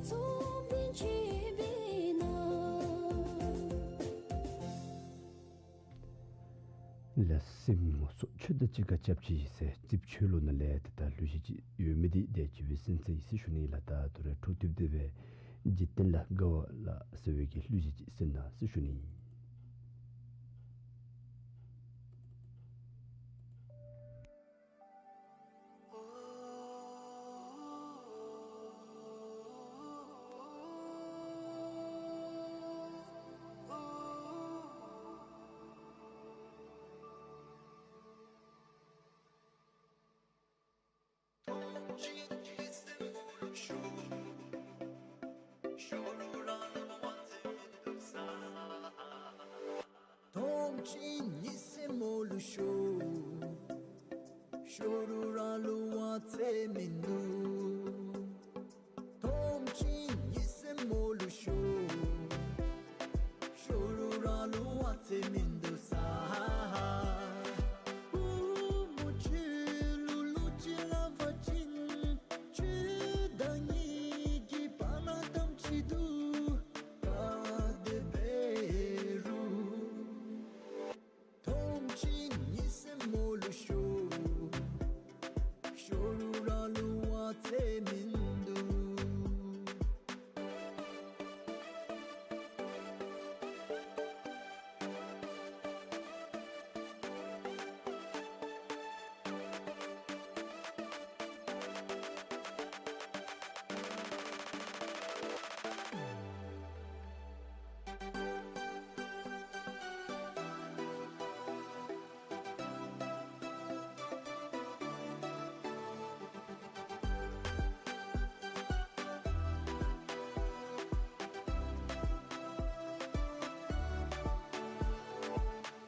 ཚོགས་པའི་མཆོད་པའི་ནང་། ལགས་སེ་སྨོ། སོ་ཆོས་དང་གཅིག་ཁར་སྐྱབས་གཅིག་ཟེར་རྩིགཔ་ཆོས་ལུགས་ནང་ལས་ཏེ་ད་གླུ་གཞས་ཅིག་ཡོད་མི་འདི་དེ་གི་སྦེ་གསན་ཚར་ཡི་ཟེར་ཞུ་ནི་ལགས། ད་ད་རུང་འཕྲོ་མཐུད་དེ་སྦེ་འཇིག་རྟེན་ལ་དགའ་བ་ལ་ཟེར་བའི་གི་གླུ་གཞས་ཅིག་གསན་གནང་ཟེར་ཞུ་ནི། ཅིན་ཉི་ཟེར་མོ་ལུ་ཤོར། ཤོར་རུང་ར་ལུ་བ་ཚེ་མིན་འདུག། ཐོམ་ཅིན་ཉི་ཟེར་མོ་ལུ་ཤོར། ཤོར་རུང་ར་ལུ་བ་ཚེ་མིན་འདུག་ས། བུམོ་ཁྱོད་ལུ་ལོ་ཅིག་ལང་པ་ཅིན་ཁྱོད་དང་ངེ་གི་བར་ན་དམ་ཚིག་འདུག། ག་དེ་འབད་རུང་ཐོམ་ཅིན་ཉི་ཟེར་མོ་ལུ་ཤོར། ཤོར་རུང་ར་ལུ་བ་ཚེ་མིན་འདུག།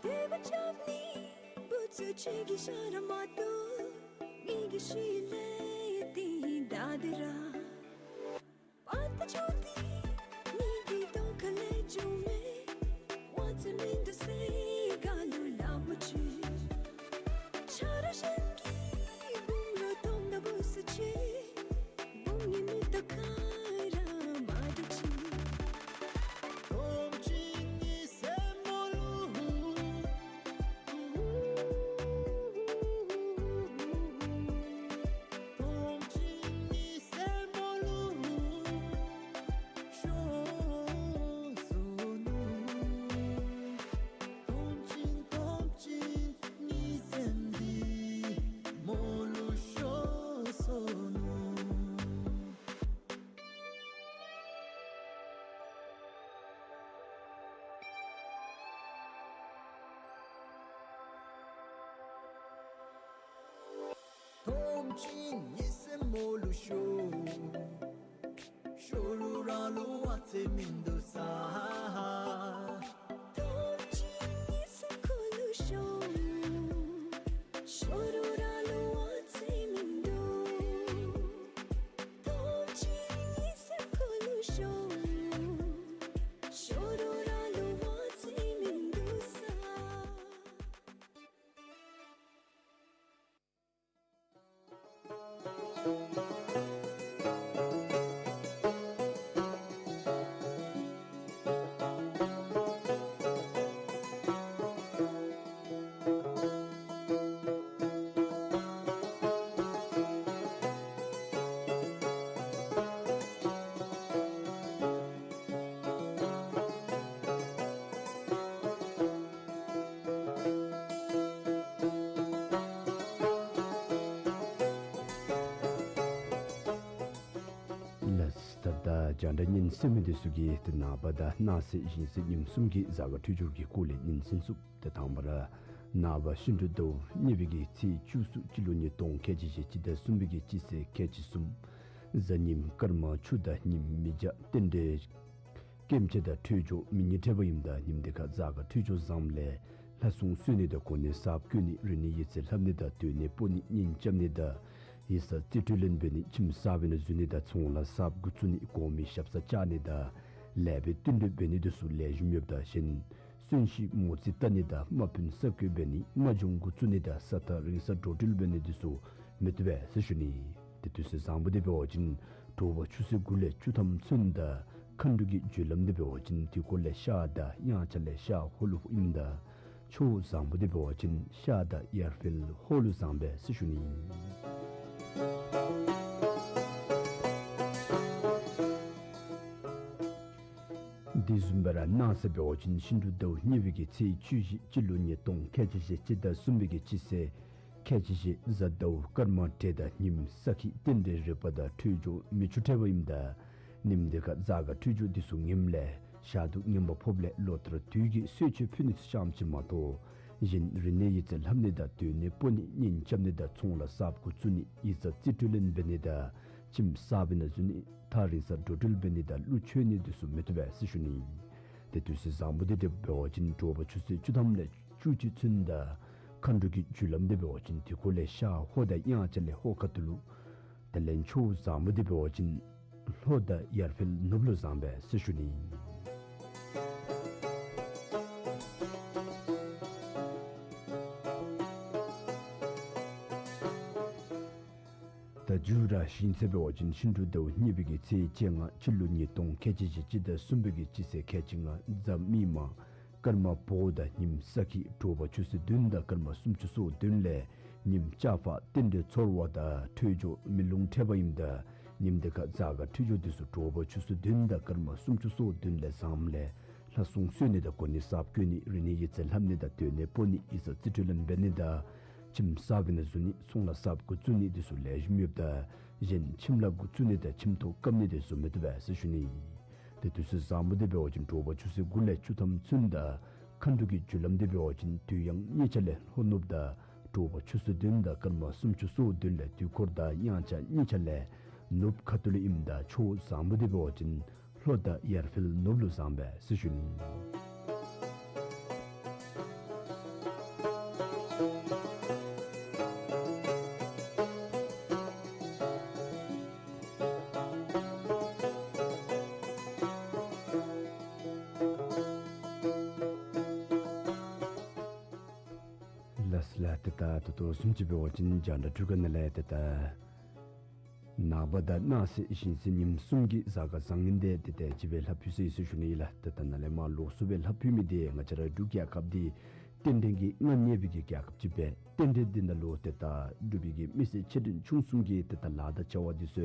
དེ་བ་ཅབ་ནི་བུ་ཚུ་ཁྱོད་ཀྱི་ཤ་ར་མ་གཏོགས་ངེ་གི་ཤི་ལེ་ཏི་ད་དི་ར། པ་ཏ་ཅོ་ཏི་ངེ་གི་ཏོ་ཁ་ལེ་ཅོ་མེ། བ་ཚེ་མིན་འདུག་ཟེར་ག་ལུ་སླབ་མ་ཅི། ཆ་ར་གཞན་གྱི་བུམོ་ལུ་ཐོམ་ད་བུ་ས་ཅི། བུམོ་ངེ་མི་ཏོ་ཁ་ར་མ་འདུག་ཅི། ཐོམ་ཅིན་ཉི་ཟེར་མོ་ལུ། ཐོམ་ཅིན་ཉི་ཟེར་མོ་ལུ་ཤོར་སོ་ནུག། ཐོམ་ཅིན་ཐོམ་ཅིན་ཉི་ཟེར་འདི་མོ་ལུ་ཤོར་སོ་ནུག། ཐོམ་ཅིན་ཉི་ཟེར་མོ་ལུ་ཤོར། ཤོར་རུང་ར་ལུ་བ་ཚེ་མིན་འདུག་ས། ཐོམ་ཅིན་ཉི་ཟེར་ཁོ་ལུ་ཤོར། ཤོར་རུང་ར་ལུ་བ་ཚེ་མིན་འདུག། ཐོམ་ཅིན་ཉི་ཟེར་ཁོ་ལུ་ཤོར། ཤོར་རུང་ར་ལུ་བ་ཚེ་མིན་འདུག་ས། ལགས། ད་ལྟ་རྒྱང་བསྒྲགས་ཉན་གསན་མི་འདི་ཚུ་གིས་ཏེ་ནངས་པ་དང་གནངས་ཚེ་གཞེས་ཚེ་ཉིནམ་གསུམ་གྱི་གཟའ་སྐར་འཕྲོད་སྦྱོར་གྱི་སྐོར་ལས་ཉན་གསན་ཚུགས། ཏེ་དང་པ་ར་ནངས་པ་ཤིང་འབྲུག་ཟླཝ་གཉིས་པའི་གི་ཚེས་བཅུ་གསུམ་སྤྱི་ལོ་ཉིས་སྟོང་ཁལ་གཅིག་བཞི་སྤྱི་ཟླ་གསུམ་པའི་གི་སྤྱི་ཚེས་ཁལ་གཅིག་གསུམ། གཟའ་ཉིམ་སྐར་མ་ཆུ་དང་ཉིམ་མི་འཇའ་རྟེན་འབྲེལ་སྐྱེ་མཆེད་དང་འཕྲོད་སྦྱོར་མི་ཉིད་འཕྲད་པ་ཨིནམ་ད་ཉིནམ་འདི་ཁར་གཟའ་སྐར་འཕྲོད་སྦྱོར་བཟངམ་ལས་ལྷ་སྲུང་གསོལ་ནི་དང་གོ་གནས་གསརཔ་བསྐོ་ནི་རིག་གནས་ཡིག་རྩིས་ལྷབ་ནི་དང་སྡོད་གནས་སྤོ་ནི་གཉེན་རྐྱབ་ནི་དང་ཡིག་ཚང་རྩིས་སྤྲོད་ལེན་འབད་ནི་ཁྱིམ་གསརཔ་ནང་འཛུལ་ནི་དང་ཚོང་ལཱ་གསརཔ་འགོ་བཙུགས་ནི་གོང་མའི་ཞབས་སར་བཅར་ནི་དང་ལེགས་པའི་བསྟུན་གྲོས་འབད་ནི་འདི་ཚུ་ལེགས་ཤོམ་ཡོདཔ་ད་གཞན་གསོན་གཤིན་མོ་རྩིས་བལྟ་ནི་དང་དམག་དཔོན་གསར་བསྐོ་འབད་ནི་དམག་སྦྱོང་འགོ་བཙུགས་ནི་དང་ས་ཐག་རིང་ས་འགྲོ་འགྲུལ་འབད་ནི་འདི་ཚུ་མི་བཏུབ་པས་ཟེར་ཞུ་ནི། ཏེ་དུས་ཚོད་བཟང་པོ་འདི་འབད་བ་ཅིན་དྲོ་པ་ཆུ་ཚོད་དགུ་ལས་བཅུ་ཐམ་ཚུན་དང་མཁའ་འགྲོ་གི་རྒྱུ་ལམ་འདི་འབད་བ་ཅིན་དུས་འཁོར་ལས་ཤར་དང་དབྱངས་འཆར་ལས་ཤར་ཧོ་ལུ་ཨིནམ་ད་ཕྱོགས་བཟང་པོ་འདི་འབད་བ་ཅིན་ཤར་དང་དབྱར་ཕེལ་ཧོ་ལུ་བཟང་པས་ཟེར་ཞུ་ནི། དེ་བཟུམ་སྦེ་ར་གནངས་ཚེ་འབད་བ་ཅིན་ཤིང་འབྲུག་ཟླཝ་གཉིས་པའི་གི་ཚེས་བཅུ་བཞི་སྤྱི་ལོ་ཉིས་སྟོང་ཁལ་གཅིག་བཞི་སྤྱི་ཟླ་གསུམ་པའི་གི་སྤྱི་ཚེས་ཁལ་གཅིག་བཞི་གཟའ་ཟླཝ་སྐར་མ་བགྲེས་དང་ཉིམ་ས་ཁྱི་རྟེན་འབྲེལ་རིག་པ་དང་འཕྲོད་སྦྱོར་མི་ཆུ་འཕྲད་པ་ཨིནམ་ད་ཉིནམ་འདི་ཁར་གཟའ་སྐར་འཕྲོད་སྦྱོར་འདི་ཚུ་ངནམ་ལས་ཞག་དུས་ངན་པ་ཕོགཔ་ལས་ལོ་ལྟར་དུས་ཀྱི་གསོལ་མཆོད་ཕུལ་ནི་ཚུ་ཙམ་ཅིག་མ་གཏོགས་གཞན་རིག་གནས་ཡིག་རྩིས་ལྷབ་ནི་དང་སྡོད་གནས་སྤོ་ནི་གཉེན་རྐྱབ་ནི་དང་ཚོང་ལཱ་གསརཔ་འགོ་བཙུགས་ནི་ཡིག་ཚང་རྩིས་སྤྲོད་ལེན་འབད་ནི་དང་ཁྱིམ་གསརཔ་ནང་འཛུལ་ནི་ཐག་རིང་ས་འགྲོ་འགྲུལ་འབད་ནི་དང་གླུ་མཆོད་ནི་འདི་ཚུ་མི་བཏུབ་པས་ཟེར་ཞུ་ནི། ཏེ་དུས་ཚོད་བཟང་པོ་འདི་འབད་བ་ཅིན་དྲོ་པ་ཆུ་ཚོད་བཅུ་ཐམ་ལས་ བཅུ་གཅིག་ཚུན་ད་མཁའ་འགྲོ་གི་རྒྱུ་ལམ་འདི་འབད་བ་ཅིན་དུས་འཁོར་ལས་ཤར་ལྷོ་དང་དབྱངས་འཆར་ལས་ལྷོ་ཁ་ཐུག་ལུ། དེ་ལས་ཕྱོགས་བཟང་པོ་འདི་འབད་བ་ཅིན་ལྷོ་དང་ཡར་འཕེལ་ནུབ་ལུ་བཟང་པས་ཟེར་ཞུ་ནི། ད་མཇུག་ར་ཞེ་ཚད་འབད་བ་ཅིན་ཤིང་འབྲུག་ཟླཝ་གཉིས་པའི་གི་ཚེས་བཅོ་ལྔ་སྤྱི་ལོ་ཉིས་སྟོང་ཁལ་གཅིག་བཞི་བཅུ་ཞེ་གསུམ་པའི་གི་སྤྱི་ཚེས་ཁལ་གཅིག་ལྔ་གཟའ་མིག་དམར། སྐར་མ་བོཝ་དང་ཉིམ་ས་ཁྱི། དྲོ་པ་ཆུ་ཚོད་བདུན་དང་སྐར་མ་སུམ་ཅུ་སོ་བདུན་ལས་ཉིམ་ལྕགས་ཕག། རྟེན་འབྲེལ་ཚོར་བ་དང་འཕྲོད་སྦྱོར་མེ་རླུང་འཕྲད་པ་ཨིནམ་ད་ཉིནམ་འདི་ཁར་གཟའ་སྐར་འཕྲོད་སྦྱོར་འདི་ཚུ་དྲོ་པ་ཆུ་ཚོད་བདུན་དང་སྐར་མ་སུམ་ཅུ་སོ་བདུན་ལས་བཟངམ་ལས་ལྷ་སྲུང་གསོལ་ནི་དང་གོ་ནི་གསརཔ་བཀོད་ནི་རིག་ནི་ཡིག་རྩིས་ལྷབ་ནི་དང་སྡོད་གནས་སྤོ་ནི་ཡིག་ཚང་རྩིས་སྤྲོད་ལེན་འབད་ནི་དང་ཁྱིམ་གསརཔ་ཨིན་ན་བཟོ་ནི་ཚོང་ལཱ་གསརཔ་འགོ་བཙུགས་ནི་འདི་ཚུ་ལེགས་ཤོམ་ཡོདཔ་ད་གཞན་ཁྱིམ་ལཱ་འགོ་བཙུགས་ནི་དང་ཁྱིམ་ཐོག་བཀབ་ནི་འདི་ཚུ་མི་བཏུབ་པས་ཟེར་ཞུ་ནི། ཏེ་དུས་ཚོད་བཟང་པོ་འདི་འབད་བ་ཅིན་དྲོ་པ་ཆུ་ཚོད་དགུ་ལས་བཅུ་ཐམ་ཚུན་ད་མཁའ་འགྲོ་གི་རྒྱུ་ལམ་འདི་འབད་བ་ཅིན་དུས་དབྱངས་གཉིས་ཆ་ལས་ལྷོ་ནུབ་ད་དྲོ་པ་ཆུ་ཚོད་བདུན་དང་སྐར་མ་སུམ་ཅུ་སོ་བདུན་ལས་དུས་འཁོར་དང་དབྱངས་འཆར་གཉིས་ཆ་ལས་ནུབ་ཁ་ཐུག་ལུ་ཨིནམ་ད་ཕྱོགས་བཟང་པོ་འདི་འབད་བ་ཅིན་ལྷོ་དང་ཡར་འཕེལ་ནུབ་ལུ་བཟང་པས་ཟེར་ཞུ་ནི། ལགས་ལགས། ཏེ་ད་ད་ལྟོ་བཟུམ་ཅིག་འབད་བ་ཅིན་རྒྱང་བསྒྲགས་འཕྲུལ་ཁང་ནང་ལས་ཏེ་ད་ནངས་པ་དང་གནངས་ཚེ་གཞེས་ཚེ་ཉིནམ་གསུམ་གྱི་གཟའ་སྐར་བཟང་ངན་འདི་ཏེ་ད་ཅིག་སྦེ་ལྷབ་ཕུལ་ཟེར་ཟེར་ཞུ་ནི་ཨིན་ལགས། ཏེ་ད་ནཱ་ལས་མར་ལོགས་སུ་སྦེ་ལྷབ་ཕུལ་མི་འདི་ང་བཅས་ར་འབྲུག་རྒྱལ་ཁབ་འདི་རྟེན་འབྲེལ་གྱི་མངའ་བརྙེས་པའི་གི་རྒྱལ་ཁབ་ཅིག་སྦེ་རྟེན་འབྲེལ་འདི་ནང་ལུ་ཏེ་ད་འབྲུག་པའི་གི་མི་སེར་ཆེ་འབྲིང་ཆུང་གསུམ་གྱིས་ཏེ་ད་ལཱ་དང་བྱ་བ་འདི་ཚུ་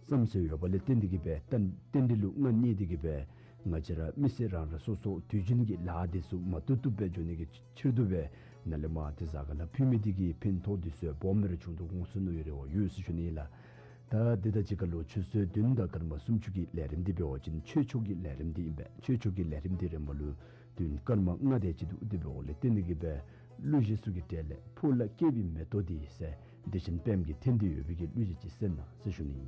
བསམ་སྲོལ་ཡོད་པ་ལས་བརྟེན་ཏེ་གིས་སྦེ་རྟེན་རྟེན་འབྲེལ་ལུ་མངའ་བརྙེས་ཏེ་གིས་སྦེ་ང་བཅས་ར་མི་སེར་རང་རང་སོ་སོ་དུས་རྒྱུན་གྱི་ལཱ་འདི་ཚུ་མ་བཏུབ་བཏུབ་སྦེ་འགྱོ་ནི་གི་ཕྱིར་དུ་སྦེ་ནཱ་ལས་མར་ཏེ་གཟའ་སྐར་ལྷབ་ཕུལ་མི་འདི་གི་ཕན་ཐོགས་འདི་ཚུ་སྦོམ་མེན་རུང་ཆུང་དུ་ངོ་སོ་ནུ་ཡོད་རེ་བ་ཡོད་ཟེར་ཞུ་ནི་ཨིན་ལགས། ད་འདི་དང་གཅིག་ཁར་ལུ་ཆུ་ཚོད་བདུན་དང་སྐར་མ་སུམ་ཅུ་གི་ལས་རིམ་འདི་འབད་བ་ཅིན་ཆོས་ཕྱོགས་ཀྱི་ལས་རིམ་འདི་ཨིན་པས། ཆོས་ཕྱོགས་ཀྱི་ལས་རིམ་འདི་རནམ་ལུ་བདུན་སྐར་མ་ལྔ་དེ་ཅིག་འདུག། དེ་འབདཝ་ལས་བརྟེན་ཏེ་གིས་སྦེ་གླུ་གཞས་ཚུ་གི་གྲས་ལས་ཕོ་ལྷ་སྐྱེས་པའི་མེ་ཏོག་འདི་ཟེར་བདེ་ཆེན་དཔལམོ་གིས་འཐེན་ཏེ་ཡོད་པའི་གི་གླུ་གཞས་ཅིག་གསན་གནང་ཟེར་ཞུ་ནི།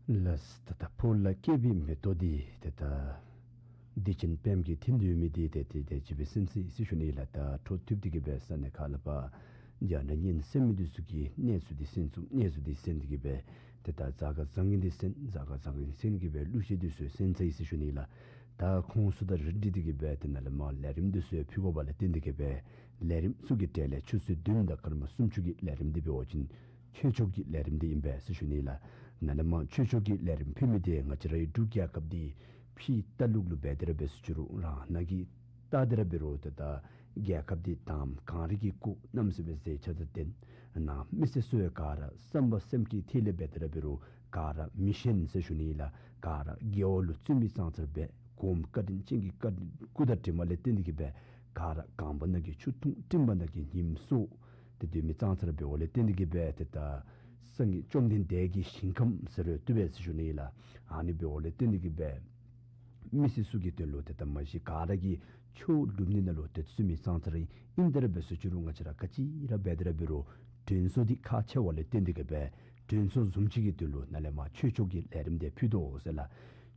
ལགས། ད་ལྟ་ཕོ་ལ་སྐྱེས་པའི་མེ་ཏོག་འདི་ཏེ་ད་བདེ་ཆེན་པདྨ་གི་མཐིལ་འདི་ཡོད་མི་འདི་ཏེ་ཏེ་ཏེ་ཅིག་སྦེ་གསན་ཅི་ཟེར་ཞུ་ནི་ལགས། ད་འཕྲོ་མཐུད་དེ་གི་སྦེ་ས་གནས་ཁག་ལུ་ཕར་རྒྱང་བསྒྲགས་ཉན་གསན་མི་འདི་ཚུ་གིས་གནས་ཚུལ་འདི་གསན་ཚུགས་གནས་ཚུལ་འདི་གསན་ཏེ་གི་སྦེ་ཏེ་ད་གཟའ་སྐར་བཟང་ངན་འདི་གསན་གཟའ་སྐར་བཟང་ངན་གསན་གི་སྦེ་གླུ་གཞས་འདི་ཚུ་གསན་ཅི་ཟེར་ཞུ་ནི་ལགས། ད་ཁོང་ཚུ་དང་རིགས་བསྒྲེས་ཏེ་གི་སྦེ་ཏེ་ནཱ་ལས་མར་ལས་རིམ་འདི་ཚུ་ཕུལ་དགོ་པ་ལས་བརྟེན་ཏེ་གི་སྦེ་ལས་རིམ་ཚུ་གི་གྲས་ལས་ཆུ་ཚོད་བདུན་དང་སྐར་མ་སུམ་ཅུ་གི་ལས་རིམ་འདི་འབད་བ་ཅིན་ཆོས་ཕྱོགས་ཀྱི་ལས་རིམ་འདི་ཨིན་པས་ཟེར་ཞུ་ནི་ལགས། ནཱ་ལས་མར་ཆོས་ཕྱོགས་ཀྱི་ལས་རིམ་ཕུལ་མི་འདི་ང་བཅས་རའི་འབྲུག་རྒྱལ་ཁབ་འདི་ཕྱི་ལྟ་ལུགས་ལུ་འབད་དེ་ར་འབད་ཟེར་ཞུ་རུང་རང་ནང་གི་ལྟ་དེ་ར་འབད་རུང་ཏེ་ད་རྒྱལ་ཁབ་འདི་དང་གངས་རི་གི་སྐོར་གནམ་མེད་ས་མེད་མཛེས་ཆ་དང་ལྡན། ནང་མི་སེར་ཚུ་ཡང་ག་ར་བསམ་པ་སེམས་བསྐྱེད་ཐིག་ལེ་འབད་དེ་ར་འབད་རུང་ག་ར་མི་ཞན་ཟེར་ཞུ་ནི་ལགས། ག་ར་དགེ་བ་ལུ་བརྩོན་མི་ཙང་ཙ་ར་འབད། གོངམ་བཀའ་དྲིན་ཅན་གྱི་བཀའ་དྲིན་སྐུ་དང་དྲིན་མ་ལས་བརྟེན་ཏེ་གི་སྦེ་ག་ར་གངས་བབས་ནང་གི་ཆུ་འཐུང་སྤྲིན་བབས་ནང་གི་ཉིམ་སྲོ་ཏེ་སྡོད་མི་ཙང་ཙ་ར་འབདཝ་ལས་བརྟེན་ཏེ་གི་སྦེ་ཏེ་ད་སངས་རྒྱས་བཅོམ་ལྡན་འདས་ཀྱི་ཞིང་ཁམས་ཟེར་རུང་བཏུབ་པས་ཟེར་ཞུ་ནི་ལགས། ཨ་ནི་འབདཝ་ལས་བརྟེན་ཏེ་གི་སྦེ་མི་སེར་ཚུ་གི་དོན་ལུ་ཏེ་ད་མ་གཞི་ག་ར་གིས་ཆོས་སྒྲུབ་ནི་ནང་ལུ་ཏེ་བརྩོན་མི་ཙང་ཙ་ར་ཨིན། ཨིན་དེ་ར་འབད་ཟེར་ཞུ་རུང་ང་བཅས་ར་ག་ཅི་ར་འབད་དེ་ར་འབད་རུང་དྲན་གསོ་འདི་ཁག་ཆེ་བ་ལས་བརྟེན་ཏེ་གི་སྦེ་དྲན་གསོ་བཟུམ་ཅིག་གི་དོན་ལུ་ནཱ་ལས་མར་ཆོས་ཕྱོགས་ཀྱི་ལས་རིམ་འདི་ཕུལ་དོ་ཟེར་ལགས།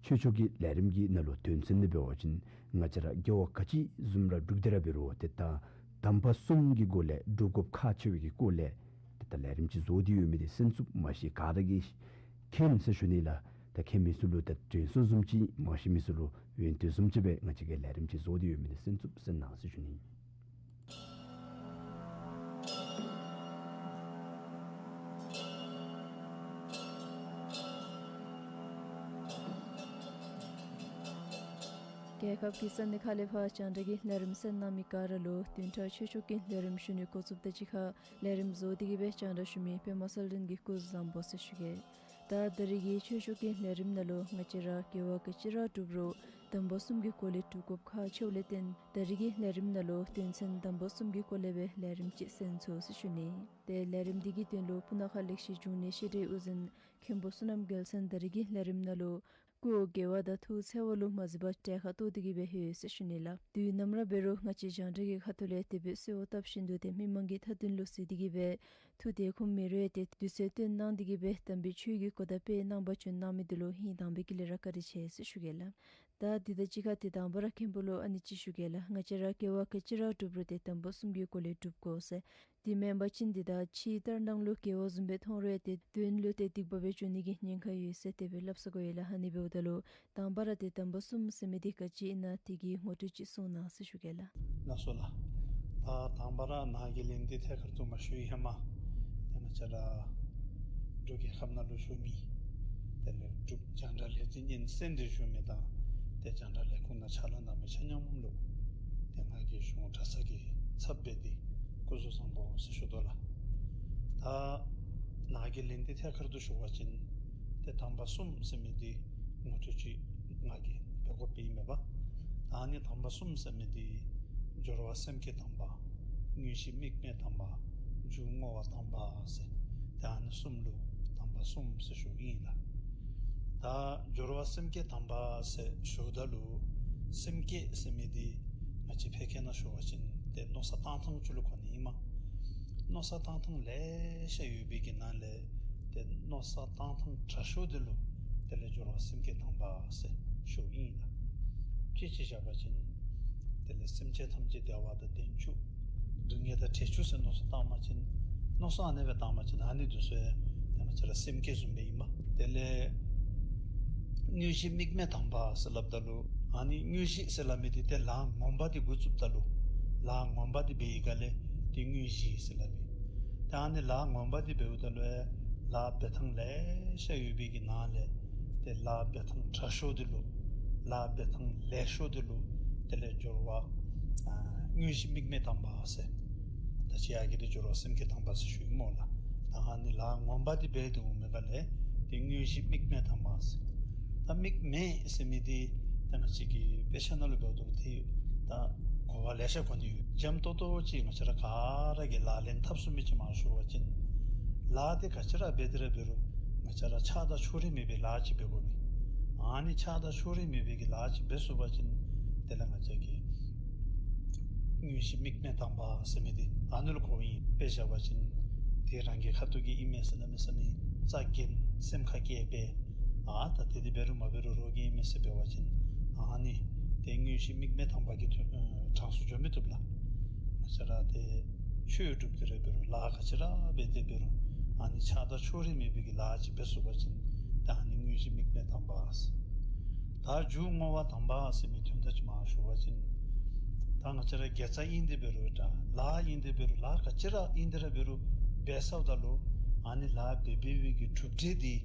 ཆོས་ཕྱོགས་ཀྱི་ལས་རིམ་གྱི་ནང་ལུ་དོན་ཚན་འདི་འབད་བ་ཅིན་ང་བཅས་ར་དགེ་བ་ག་ཅི་བཟུམ་ར་སྒྲུབ་སྟེ་ར་འབད་རུང་ཏེ་ད་དམ་པ་གསུམ་གྱི་སྒོ་ལས་སྒྲུབ་དགོཔ་ཁག་ཆེ་བའི་གི་སྐོར་ལས་ཏེ་ད་ལས་རིམ་ཅིག་བཟོ་སྟེ་ཡོད་མི་འདི་གསན་ཚུགསཔ་མ་གཞི་ག་ར་གིས་མཁྱེན་ཟེར་ཞུ་ནི་ལགས། ད་མཁྱེན་མི་ཚུ་ལུ་ད་དྲན་གསོ་བཟུམ་ཅིག་མ་གཞི་མི་ཚུ་ལུ་ཡོན་ཏན་བཟུམ་ཅིག་སྦེ་ང་བཅས་ཀྱིས་ལས་རིམ་ཅིག་བཟོ་སྟེ་ཡོད་མི་འདི་གསན་ཚུགསཔ་གསན་གནང་ཟེར་ཞུ་ནི། རྒྱལ་ཁབ་ཀྱི་ས་གནས་ཁག་ལས་ཕར་རྒྱང་བསྒྲགས་ཀྱི་ལས་རིམ་གསན་གནང་མི་ག་ར་ལུ་བདུན་ཕྲག་ཆོས་ཕྱོགས་ཀྱི་ལས་རིམ་ཞུ་ནི་འགོ་བཙུགསཔ་དང་གཅིག་ཁར་ལས་རིམ་བཟོ་སྟེ་གི་སྦེ་རྒྱང་བསྒྲགས་ཞུ་མི་པདྨ་གསལ་སྒྲོན་གྱི་སྐུ་གཟུགས་བཟང་པོ་ཟེར་ཞུ་གེ། ད་ད་རིས་ཀྱི་ཆོས་ཕྱོགས་ཀྱི་ལས་རིམ་ནང་ལུ་ང་བཅས་ར་དགེ་བ་ག་ཅི་ར་སྒྲུབ་རུང་དམ་པ་གསུམ་གྱི་སྒོ་ལས་སྒྲུབ་དགོཔ་ཁག་ཆེཝ་ལས་བརྟེན་ད་རིས་ཀྱི་ལས་རིམ་ནང་ལུ་དོན་ཚན་དམ་པ་གསུམ་གྱི་སྐོར་ལས་སྦེ་ལས་རིམ་ཅིག་གསན་ཚུགས་ཟེར་ཞུ་ནི། ཏེ་ལས་རིམ་འདི་གི་དོན་ལུ་སྤུ་ན་ཁ་ལེགས་བཤད་འབྱུང་གནས་བཤད་གྲྭའི་དབུ་འཛིན་མཁན་པོ་བསོད་ནམས་རྒྱལ་མཚན་ད་རིས་ཀྱི་ལས་རིམ་ནང་ལུ་སྐུ་དགེ་བ་དང་ཐུགས་བརྩེ་བ་ལུ་མ་གཟིགས་པར་གྲལ་ཁར་གཏོགས་ཏེ་གི་སྦེ་ཡོད་ཟེར་ཞུ་ནི་ལགས། དུས་ནམ་ར་འབད་རུང་ང་བཅས་རྒྱང་བསྒྲགས་ཀྱི་ཁ་ཐུག་ལས་དེ་སྦེ་གསོལ་བ་བཏབ་བཞིན་དུ་ཏེ་མི་མང་གི་མཐའ་དོན་ལུ་གཟིགས་ཏེ་གི་སྦེ་ཐུགས་དད་ཁུངས་མེད་རུང་ཏེ་དུས་ཚོད་བཏོན་གནང་སྟེ་གི་སྦེ་དམ་པའི་ཆོས་ཀྱི་གོ་བརྡ་སྤེལ་གནང་པར་བྱོན་གནང་མི་འདི་ལུ་ཧིང་དྭངས་པའི་དཀྱིལ་ལས་ར་བཀའ་དྲིན་ཆེ་ཟེར་ཞུ་གེ་ལགས། ད་འདི་དང་གཅིག་ཁར་ཏེ་དང་པ་ར་མཁན་པོ་ལུ་ཨ་ནི་ཅིག་ཞུ་གེ་ལགས། ང་བཅས་ར་དགེ་བ་ག་ཅི་ར་སྒྲུབ་རུང་ཏེ་དམ་པ་གསུམ་གྱི་སྒོ་ལས་སྒྲུབ་དགོ་ཟེར། དེ་མེན་པ་ཅིན་འདི་ད་ཕྱིའི་ལྟར་སྣང་ལུ་དགེ་བ་བཟུམ་སྦེ་མཐོང་རུང་ཏེ་དོན་ལུ་ཏེ་སྡིག་པ་སྦེ་འགྱུར་ནི་གི་ཉེན་ཁ་ཡོད་ཟེར་དེ་སྦེ་སླབ་ས་གོ་ཡི་ལགས། ཨ་ནི་འབདཝ་ད་ལུ་དང་པ་ར་ཏེ་དམ་པ་གསུམ་ཟེར་མི་འདི་ག་ཅི་ཨིན་ན་དེ་གི་ངོ་སྤྲོད་ཅིག་གསུང་གནང་ཟེར་ཞུ་གེ་ལགས། ལགས་སོ་ལགས། ད་དང་པ་ར་ནཱ་གི་ལན་འདི་ཐད་ཀར་དུ་མ་ཞུ་བའི་ཧེ་མ་ཏེ་ང་བཅས་ར་འབྲུག་རྒྱལ་ཁབ་ནང་ལུ་བཞུགས་མི་དེ་ལས་འབྲུག་རྒྱང་བསྒྲགས་ལས་འཛིན་ཉན་གསན་ཏེ་བཞུགས་མི་དང་ཏེ་རྒྱང་བསྒྲགས་ལས་ཁུངས་ནང་ཕྱག་ལཱ་གནང་མི་ཆ་མཉམ་ལུ་ཏེ་ང་གིས་གཞུང་གྲྭ་ཚང་གི་ཚབ་འབད་དེ་སྐུ་གཟུགས་བཟང་པོ་ཟེར་ཞུ་དོ་ལགས། ད་ནཱ་གི་ལན་འདི་ཐད་ཀར་དུ་ཞུ་བ་ཅིན་ཏེ་དམ་པ་གསུམ་ཟེར་མི་འདི་ངོ་སྤྲོད་ཅིག་ང་གིས་འབད་དགོཔ་ཨིན་མས་པ། ད་ཨ་ནི་དམ་པ་གསུམ་ཟེར་མི་འདི་སྦྱོར་བ་སེམས་བསྐྱེད་དམ་པ། དངོས་གཞི་དམིགས་མེད་དམ་པ། རྒྱུ་བསྔོ་བ་དམ་པ་ཟེར། ཏེ་ཨ་ནི་གསུམ་ལུ་དམ་པ་གསུམ་ཟེར་ཞུཝ་ཨིན་ལགས། ད་སྦྱོར་བ་སེམས་བསྐྱེད་དམ་པ་ཟེར་ཞུཝ་ད་ལུ་སེམས་བསྐྱེད་ཟེར་མི་འདི་ང་བཅས་ཕལ་སྐད་ནང་ཞུ་བ་ཅིན་ཏེ་མནོ་བསམ་བཏང་ཐངས་ཅིག་ལུ་གོ་ནི་ཨིན་མས། མནོ་བསམ་བཏང་ཐངས་ལེ་ཤ་ཡོད་པའི་གི་ནང་ལས་ཏེ་མནོ་བསམ་བཏང་ཐངས་དྲག་ཤོས་འདི་ལུ་དེ་ལས་སྦྱོར་བ་སེམས་བསྐྱེད་དམ་པ་ཟེར་ཞུཝ་ཨིན་ལགས། དཔེ་ཅིག་བཞག་པ་ཅིན་དེ་ལས་སེམས་ཅན་ཐམས་ཅད་བདེ་བ་དང་ལྡན་བཅུག། སྡུག་བསྔལ་དང་བྲལ་བཅུག་ཟེར་མནོ་བསམ་བཏང་པ་ཅིན་མནོ་བསམ་ཨ་ནེ་སྦེ་བཏང་པ་ཅིན་ཨ་ནི་འདི་ཚུ་ཡང་ཏེ་ང་བཅས་ར་སེམས་བསྐྱེད་བཟུམ་སྦེ་ཨིན་མས། དེ་ལས་དངོས་གཞི་དམིགས་མེད་དམ་པ་ཟེར་སླབ་ད་ལུ་ཨ་ནི་དངོས་གཞི་ཟེར་སླབ་མི་འདི་ཏེ་ལཱ་ངོ་མ་འདི་འགོ་བཙུགསཔ་ད་ལུ་ལཱ་ངོ་མ་འདི་འབད་བའི་སྒང་ལས་ཏེ་དངོས་གཞི་ཟེར་སླབ་ཨིན། ཏེ་ཨ་ནི་ལཱ་ངོ་མ་འདི་འབདཝ་ད་ལུ་ཡང་ལཱ་འབད་ཐངས་ལེ་ཤ་ཡོད་པའི་གི་ནང་ལས་ཏེ་ལཱ་འབད་ཐངས་དྲག་ཤོས་འདི་ལུ་ལཱ་འབད་ཐངས་ལེགས་ཤོས་འདི་ལུ་དེ་ལས་སྦྱོར་བ་ཨ་དངོས་གཞི་དམིགས་མེད་དམ་པ་ཟེར། ད་ཅི་ཡར་གྱི་འདི་སྦྱོར་བ་སེམས་བསྐྱེད་དང་པ་ཟེར་ཞུ་ཡི་སྨོ་ལགས། ད་ཨ་ནི་ལཱ་ངོ་མ་འདི་འབད་དེ་འོང་མི་ག་ལས་ཏེ་དངོས་གཞི་དམིགས་མེད་དམ་པ་ཟེར། ད་དམིགས་མེད་ཟེར་མི་འདི་ད་ང་བཅས་ཀྱི་དཔེ་ཆ་ནང་ལུ་འབདཝ་ད་ལུ་ཏེ་ད་གོ་བ་ལེ་ཤ་གོ་ནི་ཡོད། འཇམ་ཏོང་ཏོ་ཅིག་ང་བཅས་ར་ག་ར་གིས་ལག་ལེན་འཐབ་ཚུགས་མི་ཅིག་མར་ཞུ་བ་ཅིན་ལཱ་འདི་ག་ཅི་ར་འབད་དེ་ར་འབད་རུང་ང་བཅས་ར་ཆགས་སྡང་ཕྱོགས་རིས་མེད་པའི་ལཱ་ཅིག་འབད་དགོ་པས། ཨ་ནི་ཆགས་སྡང་ཕྱོགས་རིས་མེད་པའི་གི་ལཱ་ཅིག་འབད་ཚུགས་པ་ཅིན་དེ་ལས་ང་བཅས་ཀྱི་དངོས་གཞི་དམིགས་མེད་དམ་པ་ཟེར་མི་འདི་ཨ་ནི་ལུ་གོཝ་ཨིན། དཔེ་བཞག་པ་ཅིན་ཏེ་རང་གི་ཁ་ཐུག་གི་ཨིན་མས་ཟེར་གནམ་མེད་ས་མེད་རྩ་འགེངས་སེམས་ཁ་སྐྱེས་པས། ཨ་ད་དེ་འདི་འབད་རུང་མ་འབད་རུང་རོགས་ཀྱི་ཨིན་མས་ཟེར་འབད་བ་ཅིན་ཨ་ནི་ཏེ་དངོས་གཞི་དམིགས་མེད་དམ་པ་གི་དོན་ཨ་གྲངས་སུ་འགྱོ་མི་བཏུབ་ལགས། ང་བཅས་ར་ཏེ་ཆོས་སྒྲུབ་སྟེ་ར་འབད་རུང་ལཱ་ག་ཅི་ར་འབད་དེ་འབད་རུང་ཨ་ནི་ཆགས་སྡང་ཕྱོགས་རིས་མེད་པའི་གི་ལཱ་ཅིག་འབད་ཚུགས་པ་ཅིན་ད་ཨ་ནི་དངོས་གཞི་དམིགས་མེད་དམ་པ་ཟེར། ད་མཇུག་བསྔོ་བ་དམ་པ་ཟེར་མི་དོན་དག་ཅིག་མར་ཞུ་བ་ཅིན་ད་ང་བཅས་ར་དགེ་རྩ་ཨིན་ཏེ་འབད་རུང་འདྲ་ལཱ་ཨིན་ཏེ་འབད་རུང་ལཱ་ག་ཅི་ར་ཨིན་ཏེ་ར་འབད་རུང་འབད་ཚརཝ་ད་ལུ་ཨ་ནི་ལཱ་འབད་འབད་བའི་གི་གྲུབ་འབྲས་འདི་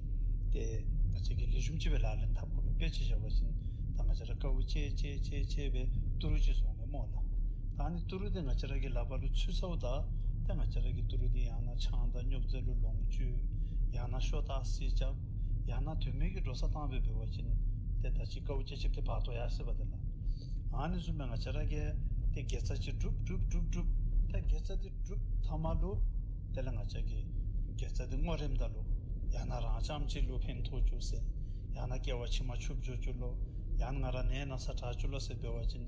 ཏེ་ང་བཅས་ཀྱིས་ལེགས་ཤོམ་ཅིག་སྦེ་ལག་ལེན་འཐབ་དགོ་པས། དཔེ་ཅིག་བཞག་པ་ཅིན་ད་ང་བཅས་ར་དཀའཝ་སྤྱད་སྤྱད་སྤྱད་སྤྱད་སྦེ་ཏི་རུ་ཅིག་བཟོཝ་མས་སྨོ་ལགས། ད་ཨ་ནི་ཏི་རུ་འདི་ང་བཅས་ར་གི་ལག་པ་ལུ་ཚུད་ཚརཝ་ད་ཏེ་ང་བཅས་ར་གིས་ཏི་རུ་འདི་ཡང་ན་ཆང་དང་སྨྱོ་རྫས་ལུ་ལོངས་སྤྱོད་ཡང་ན་ཤོ་ཏ་སི་རྐྱབ་ཡང་ན་དོན་མེད་ཀྱི་འགྲོ་སོང་བཏང་སྦེ་འབད་བ་ཅིན་ཏེ་ད་ཅི་དཀའཝ་སྤྱད་སྤྱད་དེ་བར་དོ་ཡར་སོ་བ་དེ་ལགས། ཨ་ནི་བཟུམ་སྦེ་ང་བཅས་ར་གིས་ཏེ་དགེ་རྩ་ཅིག་སྒྲུབ་སྒྲུབ་སྒྲུབ་སྒྲུབ་ཏེ་དགེ་རྩ་འདི་སྒྲུབ་ཐ་མ་ལུ་དེ་ལས་ང་བཅས་ཀྱིས་དགེ་རྩ་འདི་བསྔོ་རནམ་ད་ལུ་ཡང་ན་རང་རྐྱངམ་ཅིག་ལུ་ཕན་ཐོགས་བཅུག་ཟེར་ཡང་ན་སྐྱེ་བ་ཕྱི་མ་ཆུབ་འགྱོ་བཅུག་ལོ་ཡང་ན་ང་ར་ནད་ན་ཚ་དྲག་བཅུག་ལོ་ཟེར་འབད་བ་ཅིན་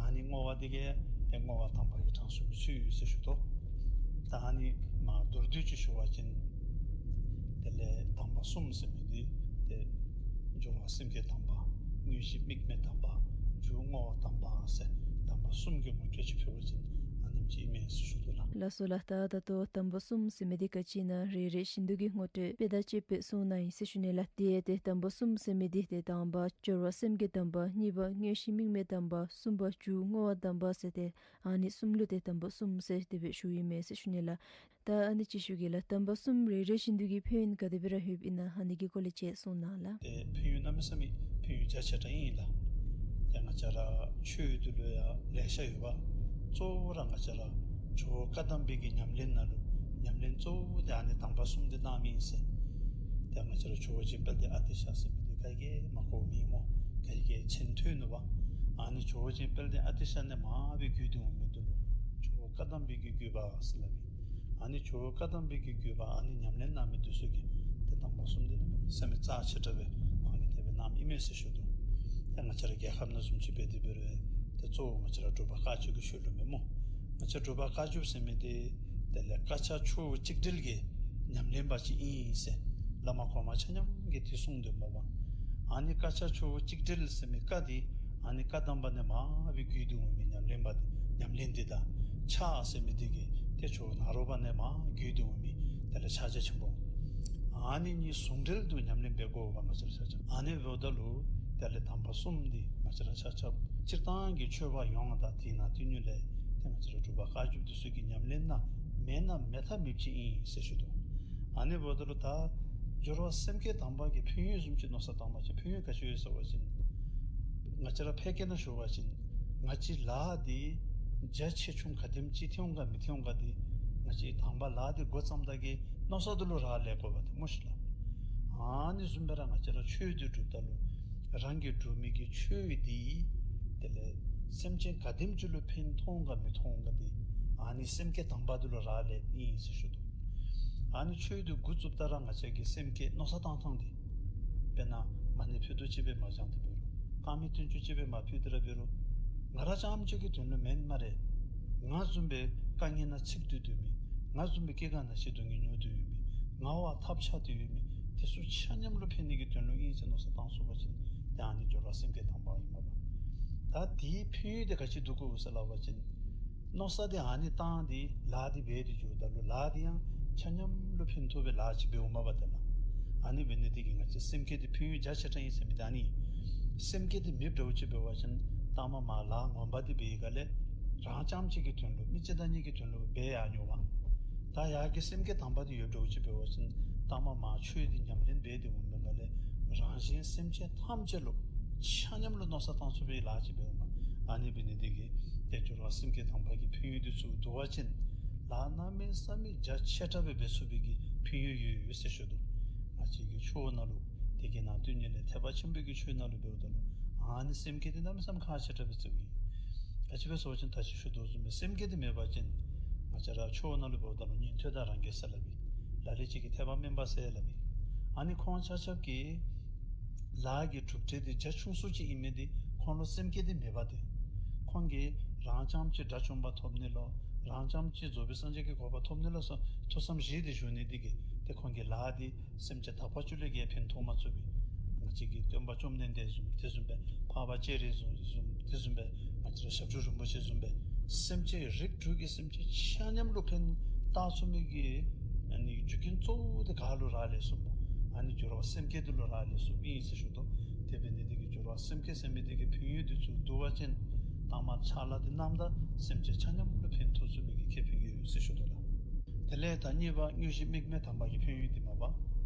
ཨ་ནི་བསྔོ་བ་འདི་གིས་ཏེ་བསྔོ་བ་དམ་པ་གི་གྲངས་སུ་མི་ཚུད་ཟེར་ཞུ་དོ། ད་ཨ་ནི་མ་མདོར་བསྡུས་ཅིག་ཞུ་བ་ཅིན་དེ་ལས་དམ་པ་གསུམ་ཟེར་མི་འདི་ཏེ་སྦྱོར་བ་སེམས་བསྐྱེད་དམ་པ་དངོས་གཞི་དམིགས་མེད་དམ་པ་མཇུག་བསྔོ་བ་དམ་པ་ཟེར་དམ་པ་གསུམ་གྱི་ངོ་སྤྲོད་ཅིག་ཕུལ་བ་ཅིན་ཨ་ནེམ་ཅིག་ཨིན་མས་ཟེར་ཞུ་དོ་ལགས། ལགས་སོ་ལགས། ད་ད་ལྟོ་དམ་པ་གསུམ་ཟེར་མི་འདི་ག་ཅི་ཨིན་ན་རེ་རེ་བཞིན་དུ་གི་ངོ་སྤྲོད་དཔེ་དང་བཅས་པའི་གསུང་གནང་ཡི་ཟེར་ཞུ་ནི་ལགས། ཏེ་ཏེ་དམ་པ་གསུམ་ཟེར་མི་འདི་ཏེ་དང་པ་སྦྱོར་བ་སེམས་བསྐྱེད་དམ་པ། གཉིས་པ་དངོས་གཞི་དམིགས་མེད་དམ་པ། གསུམ་པ་མཇུག་བསྔོ་བ་དམ་པ་ཟེར་ཏེ་ཨ་ནི་གསུམ་ལུ་ཏེ་དམ་པ་གསུམ་ཟེར་དེ་སྦེ་ཞུཝ་ཨིན་མས་ཟེར་ཞུ་ནི་ལགས། ད་ཨ་ནི་ཅིག་ཞུ་གེ་ལགས། དམ་པ་གསུམ་རེ་རེ་བཞིན་དུ་གི་ཕན་ཡོན་ག་དེ་སྦེ་ར་ཡོདཔ་ཨིན་ན་ཨ་ནི་གི་སྐོར་ལས་ཅིག་གསུང་གནང་ལགས། ཏེ་ཕན་ཡོན་གནམ་མེད་ས་མེད་ཕན་ཡོན་རྒྱ་ཆེ་དྲགས་ཨིན་ལགས། ཏེ་ང་བཅས་ར་ཆོས་འདི་ལུ་ཡང་ལེ་ཤ་ཡོད་པ། གཙོ་བོ་ར་ང་བཅས་ར་ཇོ་བོ་བཀའ་གདམས་པའི་གི་ཉམས་ལེན་ནང་ལུ་ཉམས་ལེན་གཙོ་བོ་འདི་ཨ་ནི་དམ་པ་གསུམ་འདི་གནངམ་ཨིན་ཟེར། ཏེ་ང་བཅས་ར་ཇོ་བོ་རྗེ་དཔལ་ལྡན་ཨ་ཏི་ཤ་ཟེར་མི་འདི་ག་གིས་མ་གོ་མི་སྨོ། ག་གིས་མཁྱེན་ཐོས་ནུག་པ། ཨ་ནི་ཇོ་བོ་རྗེ་དཔལ་ལྡན་ཨ་ཏི་ཤ་ནས་མར་སྦེ་བརྒྱུད་དེ་འོང་མི་འདི་ལུ་ཇོ་བོ་བཀའ་གདམས་པའི་གི་བརྒྱུད་པ་ཟེར་སླབ་ཨིན། ཨ་ནི་ཇོ་བོ་བཀའ་གདམས་པའི་གི་བརྒྱུད་པ་ཨ་ནི་ཉམས་ལེན་གནང་མི་འདི་ཚུ་གིས་ཏེ་དམ་པ་གསུམ་འདི་གནམ་མེད་ས་མེད་རྩ་ཆེ་དྲགས་སྦེ་ཨ་ནི་དེ་སྦེ་གནངམ་ཨིན་མས་ཟེར་ཞུ་དོ། ཏེ་ང་བཅས་ར་རྒྱལ་ཁབ་ནང་བཟུམ་ཅིག་འབད་དེ་འབད་རུང་ཏེ་གཙོ་བོ་ང་བཅས་ར་འབྲུག་པ་བཀའ་བརྒྱུད་ཀྱི་ཆོས་ལུགས་མས་སྨོ། ང་བཅས་འབྲུག་པ་བཀའ་བརྒྱུད་ཟེར་མི་འདི་དེ་ལས་བཀའ་ཕྱག་ཆུ་བོ་གཅིག་དྲིལ་གྱི་ཉམས་ལེན་པ་ཅིག་ཨིན་ཟེར་བླ་མ་གོང་མ་ཆ་མཉམ་གྱིས་འདི་གསུངས་དོ་མས་པ། ཨ་ནི་བཀའ་ཕྱག་ཆུ་བོ་གཅིག་དྲིལ་ཟེར་མི་བཀའ་འདི་ཨ་ནི་བཀའ་གདམས་པ་ནས་མར་སྦེ་བརྒྱུད་དེ་འོང་མི་ཉམས་ལེན་པ་འདི་ཉམས་ལེན་འདི་དང་ཕྱག་ཟེར་མི་འདི་གིས་ཏེ་ཇོ་བོ་ནཱ་རོ་པ་ནས་མར་བརྒྱུད་དེ་འོང་མི་དེ་ལས་ཕྱག་རྒྱ་ཆེན་པོ། ཨ་ནི་གཉིས་ཟུང་འབྲེལ་དུ་ཉམས་ལེན་འབད་དགོ་པ་ང་བཅས་ར་ཆ་ཁྱབ། ཨ་ནི་འབདཝ་ད་ལུ་དེ་ལས་དམ་པ་གསུམ་འདི་ང་བཅས་ར་ཆ་ཁྱབ་སྤྱིར་བཏང་གི་ཆོས་པ་ཡོངས་དང་དེ་ནང་དེ་ཉིད་ལས་ཏེ་ང་བཅས་ར་འབྲུག་པ་བཀའ་བརྒྱུད་འདི་ཚུ་གི་ཉམས་ལེན་ནང་མེད་ན་མེད་ཐབས་མེདཔ་ཅིག་ཨིན་ཟེར་ཞུ་དོ། ཨ་ནི་འབདཝ་ད་ལུ་ད་སྦྱོར་བ་སེམས་བསྐྱེད་དམ་པ་གི་ཕན་ཡོན་བཟུམ་ཅིག་མནོ་བསམ་བཏང་བ་ཅིན་ཕན་ཡོན་ག་ཅི་ཡོད་ཟེར་བ་ཅིན་ང་བཅས་ར་ཕལ་སྐད་ནང་ཞུ་བ་ཅིན་ང་བཅས་ལཱ་འདི་རྒྱ་ཆེ་ཆུང་ག་དེམ་ཅིག་ཐོན་འོང་ག་མི་ཐོན་འོང་ག་འདི་ང་བཅས་དང་པ་ལཱ་འདི་འགོ་བརྩམས་ད་གི་མནོ་བསམ་འདི་ལུ་རག་ལས་དགོ་པ་འདི་སྨོ་ཤིག་ལགས། ཨ་ནི་བཟུམ་སྦེ་ར་ང་བཅས་ར་ཆོས་འདི་སྒྲུབ་ད་ལུ་རང་གིས་སྒྲུབ་མི་གི་ཆོས་འདི་དེ་ལས་སེམས་ཅན་ག་དེམ་ཅིག་ལུ་ཕན་ཐོགས་འོང་ག་མི་ཐོགས་འོང་ག་འདི་ཨ་ནི་སེམས་བསྐྱེད་དམ་པ་འདི་ལུ་རག་ལས་ཨིན་ཟེར་ཞུ་དོ། ཨ་ནི་ཆོས་འདི་འགོ་བཙུགསཔ་ད་ར་ང་བཅས་ཀྱི་སེམས་བསྐྱེད་མནོ་བསམ་བཏང་ཐངས་འདི་དཔེར་ན་མ་ཎི་ཕུད་རྡོག་ཅིག་སྦེ་མ་བགྱང་སྟེ་འབད་རུང་དཀར་མེ་སྟོང་ཕྲག་ཅིག་སྦེ་མ་ཕུད་དེ་ར་འབད་རུང་ང་ར་རྐྱངམ་ཅིག་གི་དོན་ལུ་མེན་སྨ་རེ། ང་བཟུམ་སྦེ་དཀའ་ངལ་ནང་ཚིག་སྡོད་སྡོད་མི་ང་བཟུམ་སྦེ་སྐྱེ་རྒ་ན་འཆི་སྡུག་བསྔལ་མྱོང་སྡོད་ཡོད་མི་ང་བ་ཐབས་ཆག་སྟེ་ཡོད་མི་དེ་ཚུ་ཆ་མཉམ་ལུ་ཕན་ནི་གི་དོན་ལུ་ཨིན་ཟེར་མནོ་བསམ་བཏང་ཚུགས་པ་ཅིན་ཏེ་ཨ་ནི་སྦྱོར་བ་སེམས་བསྐྱེད་དམ་པ་ཨིན་མས་པ། ད་དེའི་ཕན་ཡོན་འདི་ག་ཅི་འདུག་གོ་ཟེར་སླབ་པ་ཅིན་མནོ་བསམ་འདི་ཨ་ནི་བཏང་སྟེ་ལཱ་འདི་འབད་དེ་འགྱོཝ་ད་ལུ་ལཱ་འདི་ཡང་ཆ་མཉམ་ལུ་ཕན་ཐོགས་པའི་ལཱ་ཅིག་འབདཝ་མས་པ་ཏེ་ལགས། ཨ་ནི་འབད་ནི་འདི་གིས་ང་བཅས་སེམས་བསྐྱེད་འདི་ཕན་ཡོན་རྒྱ་ཆེ་དྲགས་ཨིན་ཟེར་མི་འདི་ཨ་ནི། སེམས་བསྐྱེད་འདི་མེདཔ་འདྲཝ་ཅིག་འབད་བ་ཅིན་ལྟག་མ་མར་ལཱ་ངོ་མ་འདི་འབད་ཡི་ག་ལས་རང་རྐྱངམ་ཅིག་གི་དོན་ལུ་མི་ཅིག་དང་གཉིས་ཀྱི་དོན་ལུ་འབད་ཡར་འགྱོ་བ། ད་ཡར་གྱི་སེམས་བསྐྱེད་དམ་པ་འདི་ཡོདཔ་འདྲཝ་ཅིག་འབད་བ་ཅིན་ལྟག་མ་མར་ཆོས་འདི་ཉམས་ལེན་འབད་དེ་འོང་མི་ག་ལས་རང་གཞན་སེམས་ཅན་ཐམས་ཅད་ལུ་ཆ་མཉམ་ལུ་མནོ་བསམ་བཏང་ཚུགས་པའི་ལཱ་ཅིག་འབདཝ་མས། ཨ་ནི་འབད་ནི་འདི་གིས་ཏེ་སྦྱོར་བ་སེམས་བསྐྱེད་དམ་པ་གི་ཕན་ཡོན་འདི་ཚུ་བསྡུ་བ་ཅིན་ ལཱ་གནམ་མེད་ས་མེད་རྒྱ་ཆེ་དྲགས་སྦེ་འབད་ཚུགས་པའི་གི་ཕན་ཡོན་ཡོད་ཡོད་ཟེར་ཞུ་དོ། ང་བཅས་ཀྱི་ཆོས་ནང་ལུ་དེ་གི་ནང་དོན་ཉིད་ལས་ཐེག་པ་ཆེན་པོའི་གི་ཆོས་ནང་ལུ་འབདཝ་ད་ལུ་ཨ་ནི་སེམས་བསྐྱེད་འདི་གནམ་མེད་ས་མེད་ཁག་ཆེ་དྲགས་སྦེ་བརྩིཝ་ཨིན། ག་ཅི་སྦེ་ཟེར་བ་ཅིན་ད་ཅི་ཞུ་དོ་བཟུམ་སྦེ་སེམས་བསྐྱེད་འདི་མེད་པ་ཅིན་ང་བཅས་ར་ཆོས་ནང་ལུ་འབདཝ་ད་ལུ་ཉན་ཐོས་དང་རང་རྒྱལ་ཟེར་སླབ་ཨིན། ལ་ལུ་ཅིག་གིས་ཐེག་པ་དམན་པ་ཟེར་སླབ་ཨིན། ཨ་ནི་ཁོང་ཆ་ཁྱབ་ཀྱིས་ལཱ་གི་གྲུབ་འབྲས་འདི་རྒྱ་ཆུང་སུ་ཅིག་ཨིན་མི་འདི་ཁོང་ལུ་སེམས་བསྐྱེད་འདི་མེདཔ་ཏེ། ཁོང་གིས་རང་རྐྱངམ་གཅིག་དགྲ་བཅོམ་པ་ཐོབ་ནི་ལོ་རང་རྐྱངམ་གཅིག་རྫོགས་པའི་སངས་རྒྱས་ཀྱི་གོ་འཕང་ཐོབ་ནི་ལོ་ཟེར་ཐུགས་བསམ་བཞེས་ཏེ་བཞུགས་ནི་འདི་གིས་ཏེ་ཁོང་གི་ལཱ་འདི་སེམས་ཅན་དག་པ་ཅིག་ལུ་གིས་ཕན་ཐོགས་མ་ཚུགས་པས། ང་བཅས་ཀྱི་སྟོན་པ་བཅོམ་ལྡན་འདས་བཟུམ་དེ་བཟུམ་སྦེ་འཕགས་པ་སྤྱན་རས་གཟིགས་བཟུམ་དེ་བཟུམ་སྦེ་ང་བཅས་ར་ཞབས་དྲུང་རིན་པོ་ཆེ་བཟུམ་སྦེ་སེམས་ཅན་རིགས་དྲུག་གི་སེམས་ཅན་ཆ་མཉམ་ལུ་ཕན་བཏགས་ཚུགས་མི་གི་ཨ་ནི་རྒྱུ་རྐྱེན་གཙོ་བོ་དེ་ག་ལུ་རག་ལས་ཟེར་སྨོ། ཨ་ནི་སྦྱོར་བ་སེམས་བསྐྱེད་འདི་ལུ་རག་ལས་ཟེར་ཨིན་ཟེར་ཞུ་དོ། དེ་འབད་ནི་འདི་གིས་སྦྱོར་བ་སེམས་བསྐྱེད་ཟེར་མི་འདི་གི་ཕན་ཡོན་འདི་ཚུ་བསྡུ་བ་ཅིན་དང་པ་ཕྱག་ལཱ་འདི་རྣམ་དག་སེམས་ཅན་ཆ་མཉམ་ལུ་ཕན་ཐོགས་ཚུགས་པའི་གི་ཁེ་ཕན་ཡོད་ཟེར་ཞུ་དོ་ལགས། དེ་ལས་ད་གཉིས་པ་དངོས་གཞི་དམིགས་མེད་དམ་པ་གི་ཕན་ཡོན་འདི་མས་པ།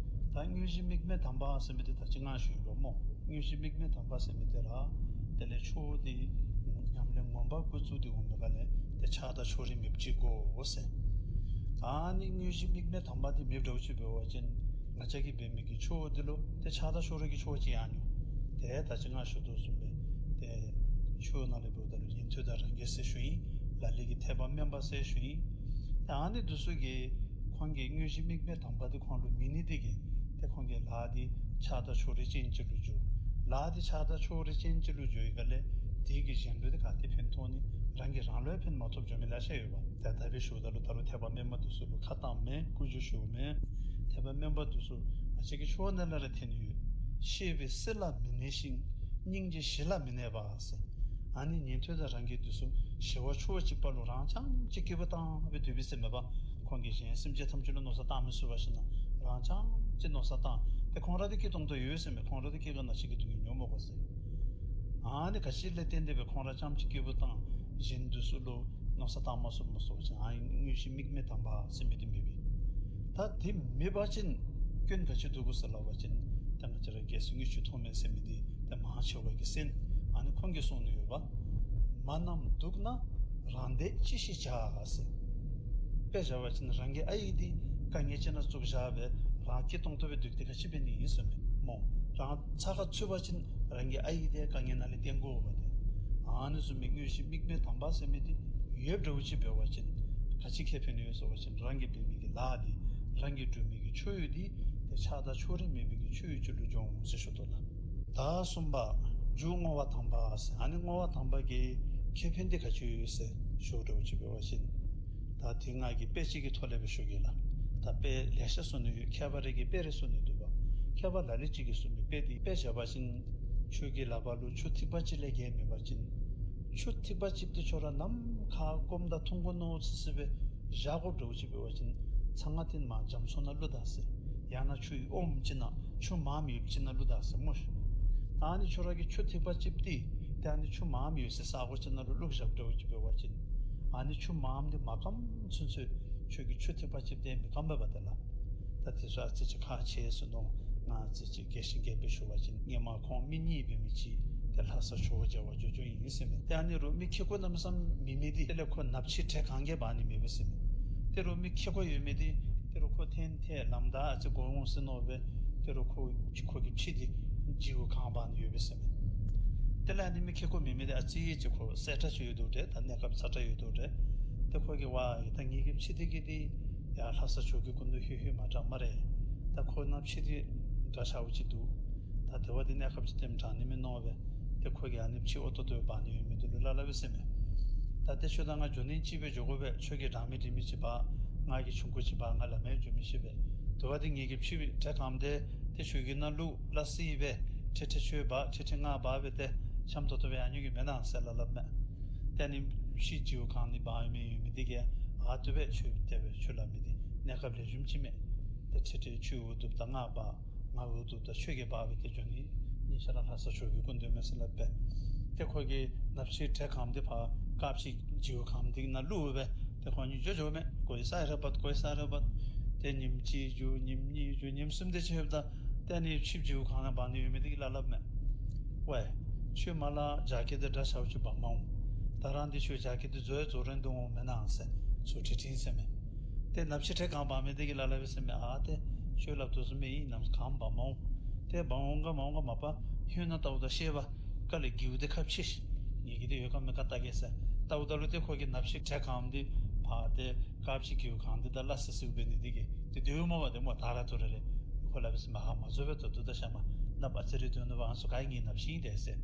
ད་དངོས་གཞི་དམིགས་མེད་དམ་པ་ཟེར་མི་འདི་ད་ཅི་ང་ཞུ་ཡི་པ་སྨོ། དངོས་གཞི་དམིགས་མེད་དམ་པ་ཟེར་མི་འདི་ར་དེ་ལས་ཆོས་འདི་ཉམས་ལེན་ངོ་མ་འགོ་བཙུགས་ཏེ་འོང་མི་ག་ལས་ཏེ་ཆགས་སྡང་ཕྱོགས་རིས་མེདཔ་ཅིག་དགོ་ཟེར། ད་ཨ་ནི་དངོས་གཞི་དམིགས་མེད་དམ་པ་འདི་མེདཔ་འདྲཝ་ཅིག་འབད་བ་ཅིན་ང་བཅས་ཀྱིས་འབད་མི་གི་ཆོས་འདི་ལུ་ཏེ་ཆགས་སྡང་ཕྱོགས་རིས་ཀྱི་ཆོས་ཅིག་ཡང་ནུག། ཏེ་ད་ཅི་ང་ཞུ་དོ་བཟུམ་སྦེ་ཏེ་ཆོས་ནང་ལས་འབདཝ་ད་ལུ་ཉན་ཐོས་དང་རང་རྒྱལ་ཟེར་ཞུ་ཡི། ལ་ལུ་གིས་ཐེག་པ་དམན་པ་ཟེར་ཞུ་ཡི། ཏེ་ཨ་ནི་འདི་ཚུ་གིས་ཁོང་གི་དངོས་གཞི་དམིགས་མེད་དམ་པ་འདི་ཁོང་ལུ་མེད་ནི་འདི་གིས་ཏེ་ཁོང་གི་ལཱ་འདི་ཆགས་སྡང་ཕྱོགས་རིས་ཅན་ཅིག་ལུ་འགྱུར། ལཱ་འདི་ཆགས་སྡང་ཕྱོགས་རིས་ཅན་ཅིག་ལུ་འགྱུར་བའི་སྒང་ལས་དེ་གིས་གཞན་ལུ་འདི་ག་ཏེ་ཕན་ཐོགས་ནི། རང་གིས་རང་ལུ་ཡང་ཕན་མ་ཐོགསཔ་འགྱོ་མི་ལེ་ཤ་ཡོདཔ། ད་ད་འབད་ཞུཝ་ད་ལུ་ད་རུང་ཐེག་པ་དམན་པ་འདི་ཚུ་ལུ་ཁ་བཏངམ་མས། བཀའ་འགྱུར་ཞུཝ་མས། ཐེག་པ་དམན་པ་འདི་ཚུ་ང་བཅས་ཀྱི་ཆོས་ནང་ལས་ར་ཐོན་ཡོད། བཤེས་པའི་སྲིད་ལ་མི་གནས་ཤིང་། སྙིང་རྗེ་ཞི་ལ་མི་གནས་པ་ཟེར། ཨ་ནི་ཉན་ཐོས་དང་རང་རྒྱལ་འདི་ཚུ་ཞི་བ་ཕྱོགས་གཅིག་པ་ལུ་རང་རྐྱངམ་གཅིག་སྐྱེས་བུ་བཏང་སྦེ་སྡོད་པས་ཟེར་མས་པ། ཁོང་གིས་གཞན་སེམས་ཅན་ཐམས་ཅད་ལུ་མནོ་བསམ་བཏང་མི་ཚུགས་པ་ཅིན་རང་རྐྱངམ་གཅིག་མནོ་བསམ་བཏང་། ཏེ་ཁོང་ར་འདི་སྐྱིད་ཏོང་ཏོ་ཡོད་ཟེར་མས། ཁོང་ར་འདི་སྐྱེ་རྒ་ན་འཆི་གི་སྡུག་བསྔལ་མྱོང་མི་དགོ་ཟེར། ཨ་ནི་ག་ཅི་ལས་བརྟེན་ཏེ་སྦེ་ཁོང་ར་རྐྱངམ་གཅིག་སྐྱེས་བུ་བཏང་གཞན་འདི་ཚུ་ལུ་མནོ་བསམ་བཏང་མ་ཚུགསཔ་སྨོ་ཟེར་བ་ཅིན་ཨ་ནི་དངོས་གཞི་དམིགས་མེད་དམ་པ་ཟེར་མི་འདི་མེད་པས། ད་འདི་མེད་པ་ཅིན་སྐྱོན་ག་ཅི་འདུག་གོ་ཟེར་སླབ་པ་ཅིན་ད་ང་བཅས་ར་རྒྱལ་སྲས་དངུལ་ཆུ་ཐོགས་མེད་ཟེར་མི་འདི་ད་མང་ཆེ་བ་གིས་གསན། ཨ་ནི་ཁོང་གིས་གསུངས་ནི་ཡོདཔ། མ་རྣམས་སྡུག་ན་རང་བདེ་ཅི་ཞིག་བྱ་ཟེར། དཔེ་བཞག་པ་ཅིན་རང་གི་ཨའི་འདི་དཀའ་ངལ་ཅིག་ནང་བཙུགས་བཞག་སྦེ་རང་སྐྱིད་ཏོང་ཏོ་སྦེ་སྡོད་དེ་ག་ཅི་འབད་ནི་ཨིན་ཟེར་མས་སྨོ། རང་ཚ་ཁ་ཚུད་པ་ཅིན་རང་གི་ཨའི་འདི་དཀའ་ངལ་ནང་ལས་བཏོན་དགོ་པ་ཏེ། ཨ་ནི་བཟུམ་མའི་དངོས་གཞི་དམིགས་མེད་དམ་པ་ཟེར་མི་འདི་ཡོདཔ་འདྲཝ་ཅིག་འབད་བ་ཅིན་ག་ཅི་ཁེ་ཕན་ཡོད་ཟེར་བ་ཅིན་རང་གིས་འབད་མི་གི་ལཱ་འདི་རང་གིས་སྒྲུབ་མི་གི་ཆོས་འདི་ཏེ་ཆགས་སྡང་ཕྱོགས་རིས་མེད་པའི་གི་ཆོས་ཅིག་ལུ་འགྱུར་འོང་ཟེར་ཞུ་དོ་ལགས། ད་གསུམ་པ་རྒྱུ་བསྔོ་བ་དམ་པ་ཟེར། ཨ་ནི་བསྔོ་བ་དམ་པ་གི་ཁེ་ཕན་འདི་ག་ཅི་ཡོད་ཟེར་ཞུཝ་འདྲཝ་ཅིག་འབད་བ་ཅིན་ད་དེ་ང་གིས་དཔེ་ཅིག་གི་ཐོག་ལས་སྦེ་ཞུ་གེ་ལགས། ད་དཔེ་ལེ་ཤ་གསུང་ནི་ཡོད། མཁས་པ་རེ་གིས་དཔེ་རེ་གསུང་ནི་འདུག་པ། མཁས་པ་ལ་ལུ་ཅིག་གིས་གསུང་མི་དཔེ་འདི་དཔེ་བཞག་པ་ཅིན་ཁྱོད་ཀྱི་ལག་པ་ལུ་ཆུ་ཐིགས་པ་གཅིག་ལས་བརྒལ་མེད་པ་ཅིན་ཆུ་ཐིགས་པ་གཅིག་འདི་ཁྱོད་ར་ནམ་མཁའ་སྐོརམ་ད་མཐོང་དགོ་མནོ་ཚུགས་ཚུགས་སྦེ་བཞག་དགོཔ་འདྲཝ་ཅིག་འབད་བ་ཅིན་ཚ་ང་ཏིང་མར་རྒྱ་མཚོ་ནང་བླུག་ད་ཟེར། ཡང་ན་ཆུའི་ཨོམ་ཅིག་ནང་ཆུ་མངམ་ཡོདཔ་ཅིག་ནང་བླུག་ད་ཟེར་སྨོ་ཤིག། ད་ཨ་ནི་ཁྱོད་ར་གི་ཆུ་ཐིགས་པ་གཅིག་འདི་ཏེ་ཨ་ནི་ཆུ་མངམ་ཡོད་སའི་ས་གོ་ཅིག་ནང་ལུ་བླུགས་བཞགཔ་འདྲཝ་ཅིག་འབད་བ་ཅིན་ཨ་ནི་ཆུ་མངམ་འདི་མ་སྐམ་ཚུན་ཚོད་ཁྱོད་ཀྱི་ཆུ་ཐིགས་པ་གཅིག་འདི་མི་སྐམ་པས་པ་ཏེ་ལགས། ད་དེ་ཚུ་ཨ་ཙི་ཅིག་ཁག་ཆེ་ཟེར་མནོ། ང་ཨ་ཙི་ཅིག་རྒྱས་ཤིང་རྒྱསཔ་སྦེ་ཞུ་བ་ཅིན་སྔོན་མ་ཁོང་མི་གཉིས་འབད་མི་ཅིག་ཏེ་ལྷ་ས་ཇོ་བོ་མཇལ་བར་འགྱོ་འགྱོཝ་ཨིན་ཟེར་མས། ཏེ་ཨ་ནི་རོགས་མི་ཁེ་ཀོ་གནམ་མེད་ས་མེད་མེད་མི་འདི་དེ་ལས་ཁོ་ནབ་ཕྱི་བྲེ་གང་གིས་འབག་ནི་མེད་པས་ཟེར་མས། ཏེ་རོགས་མི་ཁེ་ཀོ་ཡོད་མི་འདི་ཏེ་རོགས་ཁོ་ཐོན་ཏེ་ལམ་བདའ་ཨ་ཙི་གོ་འོང་ཟེར་མནོ་སྦེ་ཏེ་རོགས་ཁོ་ཁོ་གི་ཕྱེ་འདི་བྱིའུ་གང་འབག་ནི་ཡོད་པས་ཟེར་མས། དེ་ལས་ཨ་ནི་མི་ཁེ་ཀོ་མེད་མི་འདི་ཨ་ཙི་ཅིག་ཁོ་སེར་ཁྲ་ཅིག་ཡོད་དོ་འདྲས། ད་གནས་སྐབས་ཚ་དྲགས་ཡོད་དོ་འདྲས། ཏེ་ཁོ་གིས་ཝའེ་ད་ངེ་གི་ཕྱེ་འདི་གིས་འདི་ཡར་ལྷ་ས་ཇོ་བོའི་སྐུ་མདུན་ལྷོད་ལྷོདཔ་མ་དྲག་སྨ་རེ། ད་ཁོ་ནང་ཕྱེ་འདི་འདྲ་ཆགསཔ་ཅིག་འདུག། ད་དེ་བ་འདི་གནས་སྐབས་ཅིག་དེམ་དྲག་ནི་མས་མནོ་སྦེ་ཏེ་ཁོ་གིས་ཨ་ནི་ཕྱེ་ཨོ་ཏོ་ཏོ་འབག་ནི་ཡོད་མི་འདི་ལུ་སླབ་སླབ་པས་ཟེར་མས། ད་ཏེ་ཁྱོད་དང་ང་འགྱོ་ནི་གཅིག་སྦེ་འགྱོ་དགོ་པས། ཁྱོད་ཀྱིས་འདྲ་མི་འདྲ་མི་ཅིག་འབག། ང་གིས་ཆུང་ཀུ་ཅིག་འབག། ང་ལམ་ཡང་འགྱོ་མི་ཤེས་པས། དེ་བ་འདི་ངེ་གི་ཕྱེ་བྲེ་གང་འདི་ཏེ་ཁྱོད་ཀྱིས་ནཱ་བླུག་སླ་བསྲེ་སྦེ་ཁྲི་ཁྲི་ཁྱོད་འབག། ཁྲི་ཁྲི་ང་འབག་སྦེ་ཏེ་འཆམ་ཏོག་ཏོ་སྦེ་ཡར་འགྱོ་གེ་མེན་ན་ཟེར་སླབ་སླབ་མས། ཏེ་ཨ་ནི་ཕྱེ་བྱིའུ་གང་འདི་འབག་མི་ཡོད་མི་འདི་གིས་ཨ་བཏུབ་པས། ཁྱོད་དེ་སྦེ་ཁྱོད་སླབ་མི་འདི་གནས་སྐབས་ལེགས་ཤོམ་ཅིག་མས། ཏེ་ཁྲི་ཁྲི་ཁྱོད་འུ་སྡུག་ད་ང་འབག། ང་འུ་སྡུག་ད་ཁྱོད་ཀྱིས་འབག་སྦེ་ཏེ་འགྱོ་ནི་གཉིས་ཆ་ར་ལྷ་ས་ཇོ་བོའི་སྐུ་མདུན་མས་ཟེར་སླབ་པས། ཏེ་ཁོ་གིས་ནབ་ཕྱེ་བྲེ་གང་འདི་ཕར་དཀརཔོ་ཅིག་བྱིའུ་གང་འདི་ནང་བླུགས་སྦེ་ཏེ་ཁོང་གཉིས་འགྱོ་འགྱོཝ་མས། གོ་ས་རེ་བཏབ་གོ་ས་རེ་བཏབ། ཏེ་ཉིནམ་གཅིག་འགྱོ་ཉིནམ་གཉིས་འགྱོ་ཉིནམ་གསུམ་དེ་ཅིག་ལྷོདཔ་ད་ཏེ་ཨ་ནི་ཕྱེ་བྱིའུ་གང་ནང་འབག་ནི་ཡོད་མི་འདི་གིས་སླབ་སླབ་མས། ཝའེ་ཁྱོད་མ་ལ་ཇ་ཀི་འདི་འདྲ་ཆགསཔ་ཅིག་འབག་མ་འོང་། ད་རང་འདི་ཁྱོད་ཇ་ཀི་འདི་བཟོ་ཡང་བཟོ་རན་འདུག་འོང་མེན་ན་ཟེར། ཚུར་ཁྲིད་ཁྲིད་ཟེར་མས། ཏེ་ནབ་ཆ་ཁྲལ་གང་འབག་མི་དེ་གིས་ལ་ལ་སྦེ་ཟེར་མས། ཨ་ཏེ་ཁྱོད་སླབ་དོ་བཟུམ་སྦེ་ཨིན་ནམ། གང་འབག་མ་འོང་། ཏེ་འབག་འོང་ག་མ་འོང་ག་མ་པ་ཧོན་ནང་ལྟཝ་ད་ཤེས་པ། དཀའ་ལས་རྒྱུག་སྟེ་ཁ་ཕྱེ་ཤིག། ངེ་གི་དེ་ཡོད་ག་མེད་ག་བལྟ་གེ་ཟེར་ལྟཝ་ད་ལུ་ཏེ་ཁོ་གིས་ནབ་ཆ་ཁྲལ་གང་འདི་ཕར་ཏེ་ཁ་ཕྱེ་རྒྱུག་གང་འདི་ད་སླ་སི་སི་འབད་ནི་དེ་གིས་ཏེ་དེ་སྦེ་སྨོ་བ། ཏེ་སྨོ་ད་ར་ཐུ་ར་རེ་ཁོ་སླབ་ཟེར་མས། ཧ་མ་བཟོ་བས། ད་ལྟོ་ད་ཤ་མ་ནབ་ཨ་ཙི་རེ་སྡོད་ནུག་པ། ཨ་ནི་ཚུ་ག་ངེའི་ནབ་ཆ་ཨིན་ཏེ་ཟེར།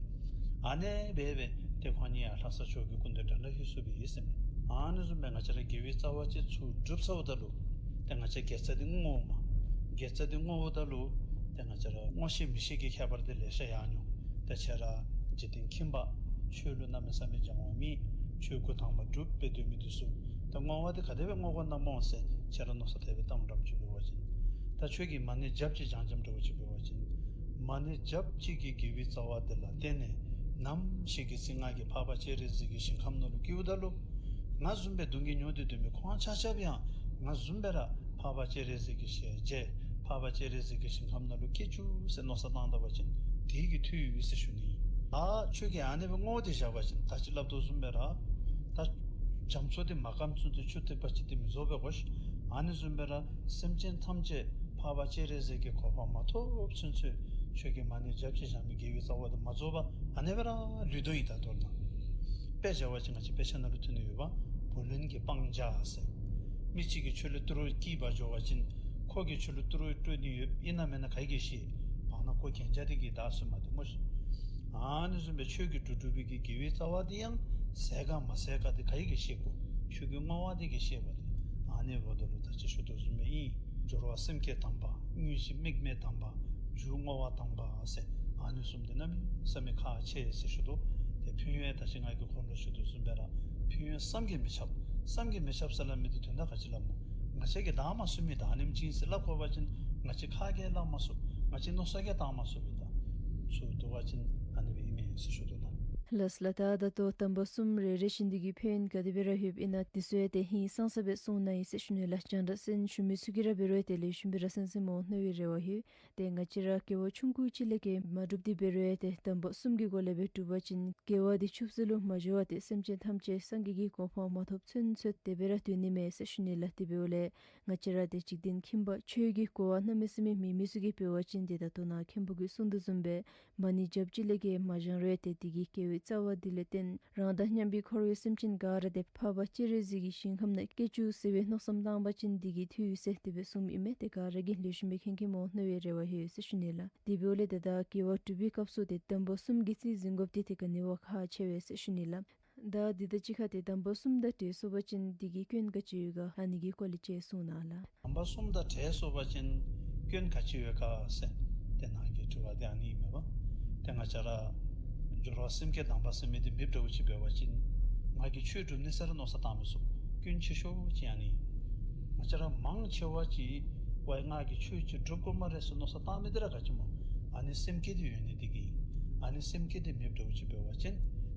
ཨ་ནེ་སྦེ་སྦེ་ཏེ་ཁོང་གཉིས་ཡར་ལྷ་ས་ཕྱོགས་ཀྱི་སྐུ་མདུན་དགྲ་ལྷ་ཡུལ་ཚུ་སྦེ་ཡོད་ཟེར་མས། ཨ་ནི་བཟུམ་སྦེ་ང་བཅས་ར་དགེ་བའི་རྩ་བ་ཅིག་ཚུར་སྒྲུབ་ཚརཝ་ད་ལུ་ཏེ་ང་བཅས་དགེ་རྩ་འདི་བསྔོཝ་མས། དགེ་རྩ་འདི་བསྔོཝ་ད་ལུ་ཏེ་ང་བཅས་ར་བསྔོ་ཤེས་མི་ཤེས་ཀྱི་ཁྱད་པར་འདི་ལེ་ཤ་ཡང་མྱོང་། ཏེ་ཁྱེད་ར་འཇིག་རྟེན་ཁྱིམ་པ་ཆོས་ལུ་གནམ་མེད་ས་མེད་སྦྱང་བ་མེད། ཆོས་འགོ་དང་པ་སྒྲུབ་སྦེ་སྡོད་མི་འདི་ཚུ་ད་བསྔོ་བ་འདི་ག་དེ་སྦེ་བསྔོ་དགོ་ན་སྨོ་ཟེར་ཁྱེད་ར་མནོ་བསམ་དེ་སྦེ་བཏངམ་འདྲཝ་ཅིག་འབད་བ་ཅིན། ད་ཁྱོད་ཀྱིས་མ་ཎི་རྒྱབ་ཅིག་བགྱང་བགྱངམ་འདྲཝ་ཅིག་འབད་བ་ཅིན། མ་ཎི་རྒྱབ་ཅིག་གི་དགེ་བའི་རྩ་བ་འདི་ལ་བརྟེན་ནས་ནམ་ཞིག་གི་ཚེ་ང་གིས་འཕགས་པ་སྤྱན་རས་གཟིགས་ཀྱི་ཞིང་ཁམས་ནང་ལུ་སྐྱེཝ་ད་ལུ་ང་བཟུམ་སྦེ་སྡུག་བསྔལ་མྱོང་སྟེ་སྡོད་མི་ཁོང་ཆ་ཁྱབ་ཡང་ང་བཟུམ་སྦེ་ར་འཕགས་པ་སྤྱན་རས་གཟིགས་ཀྱི་ཞལ་མཇལ། འཕགས་པ་སྤྱན་རས་གཟིགས་ཀྱི་ཞིང་ཁམས་ནང་ལུ་སྐྱེ་བཅུག་ཟེར་མནོ་བསམ་བཏང་ད་པ་ཅིན་དེ་གིས་འཐུས་ཡོད་ཟེར་ཞུ་ནི་ཨིན། ཨ་ཁྱོད་ཀྱིས་ཨ་ནི་སྦེ་བསྔོ་སྟེ་བཞག་པ་ཅིན་ད་ཅི་སླབ་དོ་བཟུམ་སྦེ་ར་ད་རྒྱ་མཚོ་འདི་མ་སྐམ་ཚུན་ཚོད་ཆུ་ཐིགས་པ་ཅིག་འདི་མི་རྫོགས་པས་གོ་ཤིག། ཨ་ནི་བཟུམ་སྦེ་ར་སེམས་ཅན་ཐམས་ཅད་འཕགས་པ་སྤྱན་རས་གཟིགས་ཀྱི་གོ་འཕང་མ་ཐོབ་ཚུན་ཚོད་ཁྱོད་ཀྱིས་མ་ཎི་རྒྱབ་ཅིག་བགྱང་མི་དགེ་བའི་རྩ་བ་འདི་མ་རྫོགས་པར་ཨ་ནེ་སྦེ་ར་ལུས་དོ་ཨིན། ད་མདོར་ན་དཔེ་བཞག་པ་ཅིན་ང་བཅས་དཔེ་ཆ་ནང་ལུ་ཐོན་ནི་ཡོད་པ། བུ་ལོན་གྱི་སྤང་བྱ་ཟེར། མི་གཅིག་གིས་ཁྱོད་ལུ་ཏི་རུ་སྐྱེལ་བར་འགྱོ་བ་ཅིན་ཁོ་གིས་ཁྱོད་ལུ་ཏི་རུ་སྤྲོད་ནི་ཡོདཔ་ཨིན་ན་མེན་ན་ག་གིས་ཤེས། བར་ན་ཁོ་གན་རྒྱ་དེ་གིས་བདའ་ཚུགས་མས་ཏེ་སྨོ་ཤིག། ཨ་ནི་བཟུམ་སྦེ་ཁྱོད་ཀྱིས་སྒྲུབ་སྒྲུབ་པའི་གི་དགེ་བའི་རྩ་བ་འདི་ཡང་ཟད་ག་མ་ཟད་ག་འདི་ག་གིས་ཤེས་གོ། ཁྱོད་ཀྱི་བསྔོ་བ་འདི་གིས་ཤེས་པ་ཏེ། ཨ་ནི་འབདཝ་ད་ལུ་ད་ཅི་ཞུ་དོ་བཟུམ་སྦེ་ཨིན། སྦྱོར་བ་སེམས་བསྐྱེད་དམ་པ། དངོས་གཞི་དམིགས་མེད་དམ་པ། མཇུག་བསྔོ་བ་དམ་པ་ཟེར་ཨ་ནི་གསུམ་འདི་གནམ་མེད་ས་མེད་ཁག་ཆེ་ཟེར་ཞུ་དོ། ཏེ་ཕན་ཡོན་ད་ཅི་ང་གིས་གོང་ལུ་ཞུ་དོ་བཟུམ་སྦེ་ར་ཕན་ཡོན་བསམ་གྱིས་མི་ཁྱབ། བསམ་གྱིས་མི་ཁྱབ་ཟེར་སླབ་མི་འདི་དོན་དག་ག་ཅི་སླབ་སྨོ། ང་བཅས་ཀྱིས་བདའ་མ་ཚུགས་མི་ད་ཨ་ནེམ་ཅིག་ཨིན་ཟེར་སླབ་དགོ་པ་ཅིན་ང་བཅས་ཁ་གིས་སླབ་མ་ཚུགས། ང་བཅས་མནོ་བསམ་གྱིས་བཏང་མ་ཚུགས་པས། ད་ཚུར་བསྡུ་བ་ཅིན་ཨ་ནི་སྦེ་ཨིན་མས་ཟེར་ཞུ་དོ་ལགས། ལགས་ལགས། ད་ད་ལྟོ་དམ་པ་གསུམ་རེ་རེ་བཞིན་འདི་གིས་ཕན་ཡོན་ག་དེ་སྦེ་ར་ཡོདཔ་ཨིན་ན་འདི་ཚུ་ཡང་ཏེ་ཧིང་སངས་ས་སྦེ་གསུངས་གནང་ཡི་ཟེར་ཞུ་ནི་ལགས། རྒྱང་བསྒྲགས་གསན་ཞུ་མི་ཚུ་གིས་ར་འབད་རུང་ཏེ་ལེགས་ཤོམ་སྦེ་ར་གསན་གསནམ་འོང་མནོ་བའི་རེ་བ་ཡོད། ཏེ་ང་བཅས་ར་དགེ་བ་ཆུང་ཀུ་ཅིག་ལས་བརྒལ་མ་སྒྲུབ་སྟེ་འབད་རུང་ཡང་ཏེ་དམ་པ་གསུམ་གྱི་སྒོ་ལས་སྦེ་སྒྲུབ་པ་ཅིན་དགེ་བ་འདི་ཆུད་ཟོས་ལུ་མ་འགྱོ་བར་ཏེ་སེམས་ཅན་ཐམས་ཅད་སངས་རྒྱས་ཀྱི་གོ་འཕང་མ་ཐོབ་ཚུན་ཚོད་དེ་སྦེ་ར་སྡོད་ནི་མས་ཟེར་ཞུ་ནི་ལགས། དེ་འབདཝ་ལས་ང་བཅས་ར་ཏེ་འཇིག་རྟེན་ཁྱིམ་པ་ཆོས་ཀྱི་གོ་བ་གནམ་མེད་ས་མེད་མེད་མི་ཚུ་གིས་འབད་བ་ཅིན་ཏེ་ད་ལྟོ་ནཱ་མཁན་པོ་གིས་གསུངས་དོ་བཟུམ་སྦེ་མ་ཎི་རྒྱབ་ཅིག་ལས་བརྒལ་མ་བགྱང་རུང་ཡང་ཏེ་འདི་གི་དགེ་བའི་རྩ་བ་འདི་ལས་བརྟེན་རང་དང་མཉམ་པའི་འཁོར་བའི་སེམས་ཅན་ག་ར་ཏེ་འཕགས་པ་སྤྱན་རས་གཟིགས་ཀྱི་ཞིང་ཁམས་ནང་སྐྱེ་བཅུག་ཟེར་བའི་མནོ་བསམ་བཏང་པ་ཅིན་འདི་གིས་འཐུས་ཡོད་ཟེར་དེ་སྦེ་གསུངམ་ཨིན་མས། ཏེ་ག་ར་གིས་ལེགས་ཤོམ་སྦེ་མཁྱེན་མཁྱེནམ་འོང་མནོ་བའི་རེ་བ་ཡོད་ཟེར་ཞུ་ནི་ལགས། དེ་འབདཝ་ལས་ཏེ་ད་དགེ་བ་སྒྲུབ་པའི་སྐབས་སུ་ཏེ་དམ་པ་གསུམ་གྱི་རྩིས་ཟིན་དགོཔ་འདི་ཏེ་ག་ནི་བ་ཁག་ཆེ་བས་ཟེར་ཞུ་ནི་ལགས། ད་འདི་དང་གཅིག་ཁར་ཏེ་དམ་པ་གསུམ་དང་བྲལ་སོང་པ་ཅིན་འདི་གི་སྐྱོན་ག་ཅི་ཡོད་ག་ཨ་ནི་གི་སྐོར་ལས་ཅིག་གསུངས་གནང་ལགས། དམ་པ་གསུམ་དང་བྲལ་སོང་པ་ཅིན་སྐྱོན་ག་ཅི་ཡོད་ག་ཟེར་ཏེ་ནཱ་གི་དྲི་བ་འདི་ཨ་ནི་ཨིན་མས་པ། ཏེ་ང་བཅས་ར་སྦྱོར་བ་སེམས་བསྐྱེད་དམ་པ་ཟེར་མི་འདི་མེདཔ་འདྲཝ་ཅིག་འབད་བ་ཅིན་ང་གིས་ཆོས་སྒྲུབ་ནི་ཟེར་ར་མནོ་བསམ་བཏང་མི་ཚུགས། སྐྱོན་ཆེ་ཤོས་ཅིག་ཨ་ནི། ང་བཅས་ར་མང་ཆེ་བ་ཅིག་ཝའི་ང་གིས་ཆོས་ཅིག་སྒྲུབ་དགོ་སྨ་རེ་ཟེར་མནོ་བསམ་བཏང་མི་འདི་ར་ག་ཅི་སྨོ། ཨ་ནི་སེམས་བསྐྱེད་འདི་ཡོད་ནི་འདི་གིས། ཨ་ནི་སེམས་བསྐྱེད་འདི་མེདཔ་འདྲཝ་ཅིག་འབད་བ་ཅིན་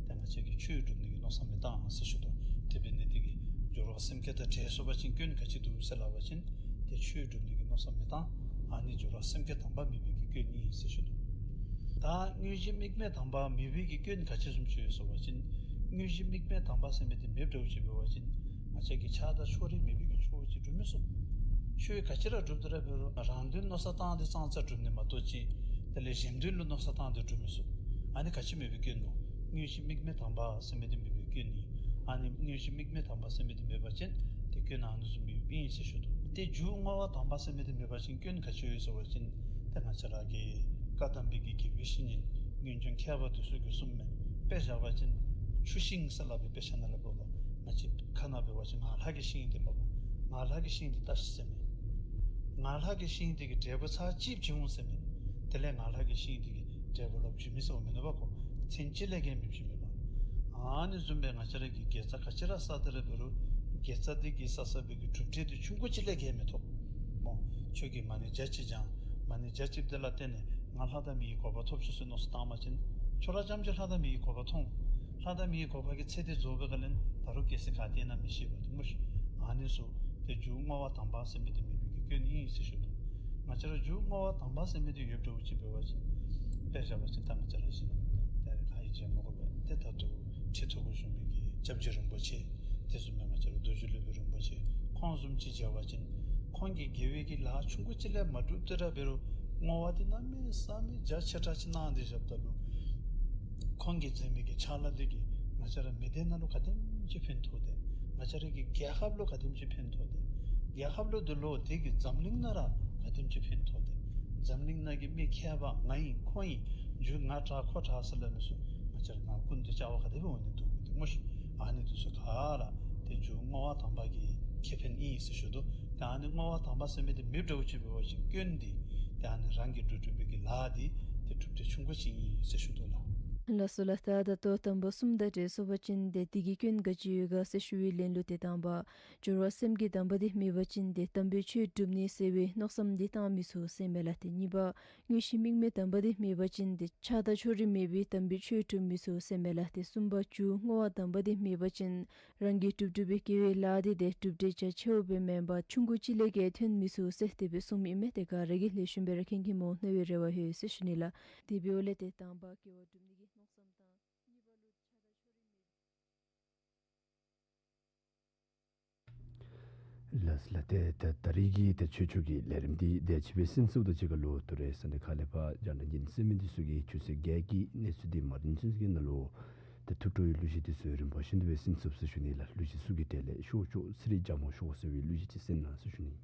ཏེ་ང་བཅས་ཀྱིས་ཆོས་སྒྲུབ་ནི་གི་མནོ་བསམ་མི་བཏང་ཟེར་ཞུ་དོ། དེ་འབད་ནི་འདི་གིས་སྦྱོར་བ་སེམས་བསྐྱེད་དང་བྲལ་སོང་པ་ཅིན་སྐྱོན་ག་ཅི་འདུག་ཟེར་སླབ་པ་ཅིན་ཏེ་ཆོས་སྒྲུབ་ནི་གི་མནོ་བསམ་མི་བཏང་། ཨ་ནི་སྦྱོར་བ་སེམས་བསྐྱེད་དམ་པ་མེད་པའི་གི་སྐྱོན་ཨིན་ཟེར་ཞུ་དོ། ད་དངོས་གཞི་དམིགས་མེད་དམ་པ་མེད་པའི་གི་སྐྱོན་ག་ཅི་བཟུམ་ཅིག་ཡོད་ཟེར་བ་ཅིན་དངོས་གཞི་དམིགས་མེད་དམ་པ་ཟེར་མི་འདི་མེདཔ་འདྲཝ་ཅིག་འབད་བ་ཅིན་ང་བཅས་ཀྱིས་ཆགས་སྡང་ཕྱོགས་རིས་མེད་པའི་གི་ཆོས་ཅིག་སྒྲུབ་མི་ཚུགས། ཆོས་ག་ཅི་ར་སྒྲུབ་སྟེ་ར་འབད་རུང་རང་དོན་མནོ་བསམ་བཏང་སྟེ་ཙང་ཙ་སྒྲུབ་ནི་མ་གཏོགས་ཅིག་དེ་ལས་གཞན་དོན་ལུ་མནོ་བསམ་བཏང་སྟེ་སྒྲུབ་མི་ཚུགས། ཨ་ནི་ག་ཅི་མེད་པའི་སྐྱོན་ནོ། དངོས་གཞི་དམིགས་མེད་དམ་པ་ཟེར་མི་འདི་མེད་པའི་སྐྱོན་ཨིན། ཨ་ནི་དངོས་གཞི་དམིགས་མེད་དམ་པ་ཟེར་མི་འདི་མེད་པ་ཅིན་ཏེ་སྐྱོན་ཨ་ནི་བཟུམ་མེདཔ་ཨིན་ཟེར་ཞུ་དོ། ཏེ་མཇུག་བསྔོ་བ་དམ་པ་ཟེར་མི་འདི་མེད་པ་ཅིན་སྐྱོན་ག་ཅི་ཡོད་ཟེར་བ་ཅིན་ཏེ་ང་བཅས་ར་གི་བཀའ་གདམས་པའི་གི་དགེ་བའི་བཤེས་གཉེན་སྔོན་བྱོན་མཁས་པ་འདི་ཚུ་གིས་གསུངམ་མས། དཔེ་བཞག་པ་ཅིན་ཆུ་ཤིང་ཟེར་སླབ་པའི་དཔེ་ཆ་ནང་ལུ་འབདཝ་ད་ང་བཅས་ཁ་ནང་འབད་བ་ཅིན་ངང་ལག་གི་ཤིང་འདི་མ་པ་ངང་ལག་གི་ཤིང་འདི་བལྟ་ཤིག་ཟེར་མས། ངང་ལག་གི་ཤིང་འདི་གི་འབྲས་བུ་ཚར་གཅིག་བྱིན་འོང་ཟེར་མས། དེ་ལས་ངང་ལག་གི་ཤིང་འདི་གི་འབྲས་བུ་ལོག་བྱིན་མི་ཚུགས་པས་མེན་ན་པ་ཁོ། ཚུན་ཚོད་ལས་བརྒལ་མི་བྱིན་མས་པ། ཨ་ནི་བཟུམ་སྦེ་ང་བཅས་ར་གིས་དགེ་རྩ་ག་ཅི་ར་བསགས་ཏེ་ར་འབད་རུང་དགེ་རྩ་འདི་གིས་བསགས་བསགས་པའི་གི་གྲུབ་འབྲས་འདི་ཆུང་ཀུ་ཅིག་ལས་བརྒལ་མི་ཐོབ་སྨོ། ཁྱོད་ཀྱིས་མ་ཎི་བརྒྱ་གཅིག་བགྱང་། མ་ཎི་བརྒྱ་གཅིག་འདི་ལ་བརྟེན་ནས་ང་ལྷ་དང་མིའི་གོ་འཕང་ཐོབ་ཅི་ཟེར་མནོ་བསམ་བཏང་པ་ཅིན་ཁྱོད་ར་རྐྱངམ་ཅིག་ལྷ་དང་མིའི་གོ་འཕང་ཐོབ་འོང་། ལྷ་དང་མིའི་གོ་འཕང་གི་ཚད་འདི་རྫོགས་པའི་སྒང་ལས་ད་རུང་གལ་སྲིད་ག་ཏེ་ན་མི་ཤེས་པ་འདུག་སྨོ་ཤིག། ཨ་ནི་ཚུ་ཏེ་མཇུག་བསྔོ་བ་དམ་པ་ཟེར་མི་འདི་མེད་པའི་གི་སྐྱོན་ཨིན་ཟེར་ཞུ་དོ། ང་བཅས་ར་མཇུག་བསྔོ་བ་དམ་པ་ཟེར་མི་འདི་ཡོདཔ་འདྲཝ་ཅིག་འབད་བ་ཅིན་དཔེ་བཞག་པ་ཅིན་ད་ང་བཅས་ར་བཞིན་ཏེ་ག་ཡི་བྱེད་མི་དགོ་པས། ཏེ་ད་ལྟོ་ཁྲི་ཐོག་གུ་བཞུགས་མི་གི་སྐྱབས་རྗེ་རིན་པོ་ཆེ་ དེ་བཟུམ་སྦེ་ང་བཅས་ར་རྡོ་རྗེ་སློབ་དཔོན་རིན་པོ་ཆེ་ཁོང་བཟུམ་ཅིག་མཇལ་བ་ཅིན་ཁོང་གིས་དགེ་བའི་གི་ལཱ་ཆུང་ཀུ་ཅིག་ལས་མ་གྲུབ་སྟེ་ར་འབད་རུང་བསྔོ་བ་འདི་གནམ་མེད་ས་མེད་རྒྱ་ཆེ་དྲགས་ཅིག་གནང་སྟེ་བཞགཔ་ད་ལུ་ཁོང་གིས་མཛད་མི་གི་ཕྱག་ལཱ་འདི་གིས་ང་བཅས་ར་མི་སྡེ་ནང་ལུ་ག་དེམ་ཅིག་ཕན་ཐོགས་དེས། ང་བཅས་ར་གི་རྒྱལ་ཁབ་ལུ་ག་དེམ་ཅིག་ཕན་ཐོགས་དེས། རྒྱལ་ཁབ་ལུ་འདི་ལུ་དེ་གིས་འཛམ་གླིང་ནང་ར་ག་དེམ་ཅིག་ཕན་ཐོགས་དེས། འཛམ་གླིང་ནང་གི་མི་མཁས་པ་ང་ཨིན་ཁོ་ཨིན་རྒྱུ་ང་དྲག་ཁོ་དྲག་ཟེར་སླབ་མི་ཚུ་ང་བཅས་ར་ནང་ཀུན་ཏུ་བཅར་བར་ག་དེ་སྦེ་འོང་ནི་འདུག་གི་འདུག་སྨོ་ཤིག། ཨ་ནི་འདི་ཚུ་ག་ར་ཏེ་མཇུག་བསྔོ་བ་དམ་པ་གི་ཁེ་ཕན་ཨིན་ཟེར་ཞུ་དོ། ཏེ་ཨ་ནི་བསྔོ་བ་དམ་པ་ཟེར་མི་འདི་མེདཔ་འདྲཝ་ཅིག་འབད་བ་ཅིན་སྐྱོན་འདི་ཏེ་ཨ་ནི་རང་གིས་སྒྲུབ་སྒྲུབ་པའི་གི་ལཱ་འདི་ཏེ་གྲུབ་འབྲས་ཆུང་ཀུ་ཅིག་ཨིན་ཟེར་ཞུ་དོ་ལགས། ལགས་སོ་ལགས། ད་ད་ལྟོ་དམ་པ་གསུམ་དང་འབྲེལ་སོང་པ་ཅིན་ཏེ་དེ་གི་སྐྱོན་ག་ཅི་ཡོད་ག་ཟེར་ཞུ་བའི་ལན་ལུ་ཏེ་དང་པ་སྦྱོར་བ་སེམས་ཀྱི་དམ་པ་འདི་མེད་པ་ཅིན་ཏེ་དམ་པའི་ཆོས་སྒྲུབ་ནི་ཟེར་བའི་མནོ་བསམ་འདི་བཏང་མི་ཚུགས་ཟེར་མས་ལགས། ཏེ་གཉིས་པ་དངོས་གཞི་དམིགས་མེད་དམ་པ་འདི་མེད་པ་ཅིན་ཏེ་ཆགས་སྡང་ཕྱོགས་རིས་མེད་པའི་དམ་པའི་ཆོས་སྒྲུབ་མི་ཚུགས་ཟེར་མས་ལགས། ཏེ་གསུམ་པ་མཇུག་བསྔོ་བ་དམ་པ་འདི་མེད་པ་ཅིན་རང་གིས་སྒྲུབ་སྒྲུབ་པའི་དགེ་བའི་ལཱ་འདི་ཏེ་གྲུབ་འབྲས་རྒྱ་ཆེཝ་སྦེ་མེན་པར་ཆུང་ཀུ་ཅིག་ལས་བརྒལ་ཐོན་མི་ཚུགས་ཟེར་དེ་སྦེ་གསུངས་མི་ཨིན་མས། ཏེ་ག་ར་གིས་ལེགས་ཤོམ་སྦེ་ར་མཁྱེན་མཁྱེནམ་འོང་མནོ་བའི་རེ་བ་ཡོད་ཟེར་ཞུ་ནི་ལགས། དེ་འབདཝ་ལས་ཏེ་དང་པ་དགེ་བ་སྒྲུབ་ནི་གི་མནོ་བསམ་དང་གཉིས་པ་ལུ་ཆགས་སྡང་ཕྱོགས་རིས་མེད་པའི། ལགས་ལགས། ཏེ་ད་ད་རིས་ཀྱི་ཏེ་ཆོས་ཕྱོགས་ཀྱི་ལས་རིམ་འདི་དེ་ཅིག་སྦེ་ཟིན་ཚརཝ་དང་གཅིག་ཁར་ལུ་ཏེ་རེས་གཟའ་ནི་ཁ་ལས་ཕར་རྒྱ་ནག་གི་ནང་གསེས་མི་འདི་ཚུ་གིས་ཆུ་ཚོད་བརྒྱད་ཀྱི་གནས་ཚུལ་འདི་མ་རིམ་ཚུན་ཚོད་ཀྱི་ནང་ལུ་ཏེ་ཐུགས་སྤྲོ་བའི་གླུ་གཞས་འདི་ཚུ་རིམ་པ་བཞིན་དུ་སྦེ་ཟིན་ཚརཝ་ཟེར་ཞུ་ནི་ལགས། གླུ་གཞས་ཚུ་གི་གྲས་ལས་ཤོག་ཆོག་ཚེ་རིང་རྒྱ་མོ་ཤོག་ཟེར་བའི་གླུ་གཞས་ཅིག་གསན་གནང་ཟེར་ཞུ་ནི།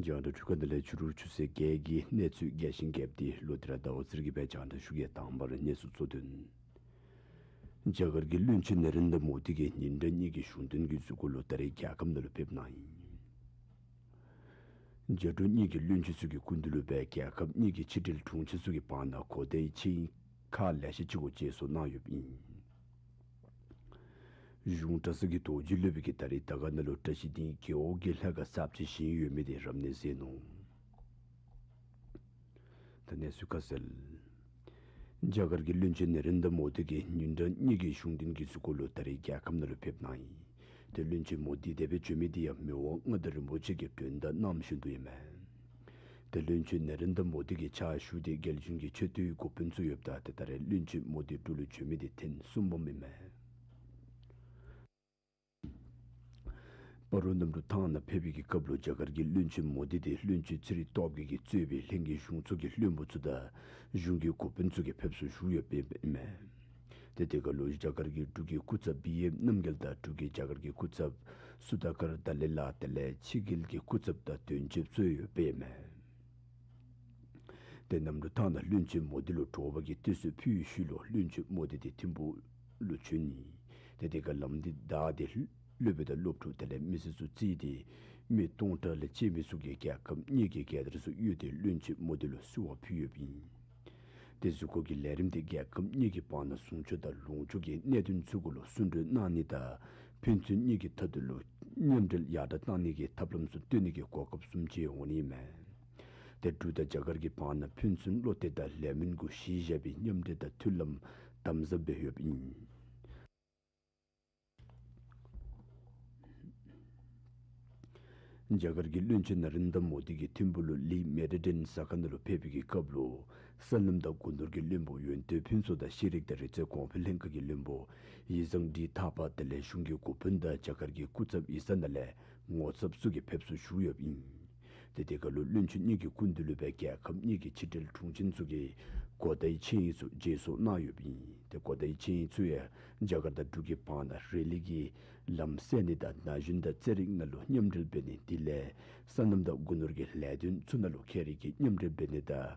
རྒྱང་བསྒྲགས་འཕྲུལ་ཁང་འདི་ལས་ཕྱི་རུ་ཆུ་ཚོད་བརྒྱད་ཀྱི་གནས་ཚུལ་རྒྱས་ཤིང་རྒྱསཔ་འདི་ལོ་ལྟར་ཟླཝ་ཚར་གྱི་སྦེ་རྒྱང་བསྒྲགས་ཞུ་གེ། དང་པ་ར་གནས་ཚུལ་གཙོ་དོན། རྒྱ་གར་གྱི་བློན་ཆེན་ནེ་རེན་དྲ་མོ་དི་གིས་ཉིན་གྲངས་གཉིས་ཀྱི་གཞུང་དོན་གྱི་གཟིགས་སྐོར་ལུ་ད་རེས་རྒྱལ་ཁབ་ནང་ལུ་ཕེབས་གནང་ཡི། རྒྱ་འབྲུག་གཉིས་ཀྱི་བློན་ཆེན་ཚུ་གི་སྐུ་མདུན་ལུ་སྦེ་རྒྱལ་ཁབ་གཉིས་ཀྱི་ཕྱི་འབྲེལ་དྲུང་ཆེན་ཚུ་གི་བར་ན་གོ་བརྡའི་ཆིངས་ཁག་ལེ་ཤ་ཅིག་གུ་མཇལ་སོང་གནང་ཡོདཔ་ཨིན། གཞུང་གྲྭ་ཚང་གི་རྡོ་རྗེ་སློབ་དཔོན་གྱིས་ད་རེས་དར་དཀར་ནང་ལུ་བཀྲ་ཤིས་ལྡན་རྒེད་འོག་གི་ལྷ་ཁང་གསརཔ་ཅིག་བཞེངས་ཡོད་མི་འདི་རབ་གནས་མཛད་ནུག། ད་གནས་ཚུལ་ཁ་གསལ། རྒྱ་གར་གྱི་བློན་ཆེན་ནེ་རེན་དྲ་མོ་དི་གིས་ཉིན་གྲངས་གཉིས་ཀྱི་གཞུང་དོན་གྱི་གཟིགས་སྐོར་ལུ་ད་རེས་རྒྱལ་ཁབ་ནང་ལུ་ཕེབས་གནང་ཡི། ཏེ་བློན་ཆེན་མོ་དི་དེ་སྦེ་བྱོན་མི་འདི་ཡང་མི་དབང་མངའ་བདག་རིན་པོ་ཆེ་གིས་མགྲོན་བརྡ་གནངམ་བཞིན་དུ་ཨིན་མས། ཏེ་བློན་ཆེན་ནེ་རེན་དྲ་མོ་དི་གི་ཕྱག་ཞུ་སྟེ་རྒྱལ་གཞུང་གི་ཆེ་མཐོའི་འགོ་དཔོན་ཚུ་ཡོདཔ་ད་ཏེ་ད་རེས་བློན་ཆེན་མོ་དི་འབྲུག་ལུ་བྱོན་མི་འདི་ཐེངས་གསུམ་པམ་ཨིན་མས། སྤ་རོ་གནམ་གྲུ་ཐང་ནང་ཕེབས་པའི་གི་སྐབས་ལུ་རྒྱ་གར་གྱི་བློན་ཆེན་མོ་དི་དེ་བློན་ཆེན་ཚེ་རིང་སྟོབས་རྒྱས་ཀྱིས་གཙོས་པའི་ལྷན་རྒྱས་གཞུང་ཚོགས་ཀྱི་བློན་པོ་ཚུ་དང་གཞུང་གི་འགོ་དཔོན་ཚུ་གིས་ཕེབས་བསུ་ཞུ་ཡོདཔ་ཨིན་མས། ཏེ་དེ་སྐབས་ལུ་རྒྱ་གར་གྱི་འབྲུག་གི་སྐུ་ཚབ་བི་ཨེམ་རྣམ་རྒྱལ་དང་འབྲུག་གི་རྒྱ་གར་གྱི་སྐུ་ཚབ་སུ་དཱ་ཀར་ཏཱ་ལའི་ལགས་དེ་ལས་ཕྱི་རྒྱལ་གྱི་སྐུ་ཚབ་དང་དོན་གཅོད་ཚུ་ཡོདཔ་ཨིན་མས། ཏེ་གནམ་གྲུ་ཐང་ནང་བློན་ཆེན་མོ་དི་ལུ་དྲོ་པ་གི་བསྟོད་གསོལ་ཕུལ་བའི་ཤུལ་ལུ་བློན་ཆེན་མོ་དི་དེ་ཐིམ་ཕུག་ལུ་བྱོན་ནི། ཏེ་དེ་ཁར་ལམ་འདི་བདའ་སྟེ་སློབ་དཔོན་དང་སློབ་ཕྲུག་དེ་ལས་མི་སེར་ཚུ་བརྩིས་ཏེ་མི་སྟོང་ཕྲག་ལས་བཅད་མི་ཚུ་གིས་རྒྱལ་ཁབ་གཉིས་ཀྱི་རྒྱལ་དར་ཚུ་གཡོགས་ཏེ་བློན་ཆེན་མོ་དི་ལུ་བསུ་བ་ཕུལ་ཡོདཔ་ཨིན། ཏེ་གཟིགས་སྐོར་གྱི་ལས་རིམ་དེ་རྒྱལ་ཁབ་གཉིས་ཀྱི་བར་ན་ཟུང་ཕྱོགས་དང་ལོངས་སྤྱོད་ཀྱི་གནད་དོན་ཚུ་གུ་ལུ་གསུང་གྲོས་གནང་ནི་དང་ཕན་ཚུན་གཉིས་ཀྱི་མཐའ་དུ་ལུ་མཉམ་འབྲེལ་ཡར་དྲག་གཏང་ནི་གི་ཐབས་ལམ་ཚུ་བཏོན་ནི་གི་གོ་སྐབས་བཟུམ་ཅིག་འོང་ནི་མས། ཏེ་འབྲུག་དང་རྒྱ་གར་གྱི་བར་ན་ཕན་ཚུན་བློ་གཏད་དང་ལས་མིན་གུ་གཞི་བཞག་པའི་མཉམ་འབྲེལ་དང་མཐུན་ལམ་དམ་ཟབ་སྦེ་ཡོདཔ་ཨིན། རྒྱ་གར་གྱི་བློན་ཆེན་ནཱ་རེན་དྲ་མོ་དི་གིས་ཐིམ་ཕུག་ལུ་ལི་མེ་ཌི་ཌེན་ཟ་ཁང་ནང་ལུ་ཕེབས་པའི་གི་སྐབས་ལུ་སོ་ནམ་དང་སྒོ་ནོར་གྱི་བློན་པོ་ཡོན་ཏན་ཕུན་ཚོགས་དང་ཤེས་རིག་དང་རིག་རྩལ་གོང་འཕེལ་ལྷན་ཁག་གི་བློན་པོ་ཡིག་ཚང་བཀྲིས་ཐར་པ་དེ་ལས་གཞུང་གི་འགོ་དཔོན་དང་རྒྱ་གར་གྱི་སྐུ་ཚབ་ཡིག་ཚང་ནང་ལས་ངོ་ཚབ་ཚུ་གིས་ཕེབས་བསུ་ཞུ་ཡོདཔ་ཨིན། ཏེ་དེ་ཁར་ལུ་བློན་ཆེན་གཉིས་ཀྱི་སྐུ་མདུན་ལུ་སྦེ་རྒྱལ་ཁབ་གཉིས་ཀྱི་ཕྱི་འབྲེལ་དྲུང་ཆེན་ཚུ་གིས་གོ་བརྡའི་ཆིངས་ཡིག་ཚུ་མཇལ་སོང་གནང་ཡོདཔ་ཨིན། ཏེ་གོ་བརྡའི་ཆིངས་ཡིག་ཚུ་ཡང་རྒྱ་གར་དང་འབྲུག་གི་བར་ན་རི་ལི་གི་ལམ་སེལ་ནི་དང་ན་གཞོན་དང་རྩེད་རིགས་ནང་ལུ་མཉམ་འབྲེལ་འབད་ནི་དེ་ལས་སོ་ནམ་དང་སྒོ་ནོར་གྱི་ལས་དོན་ཚུ་ནང་ལུ་ཁྱད་རིག་གི་མཉམ་འབྲེལ་འབད་ནི་དང་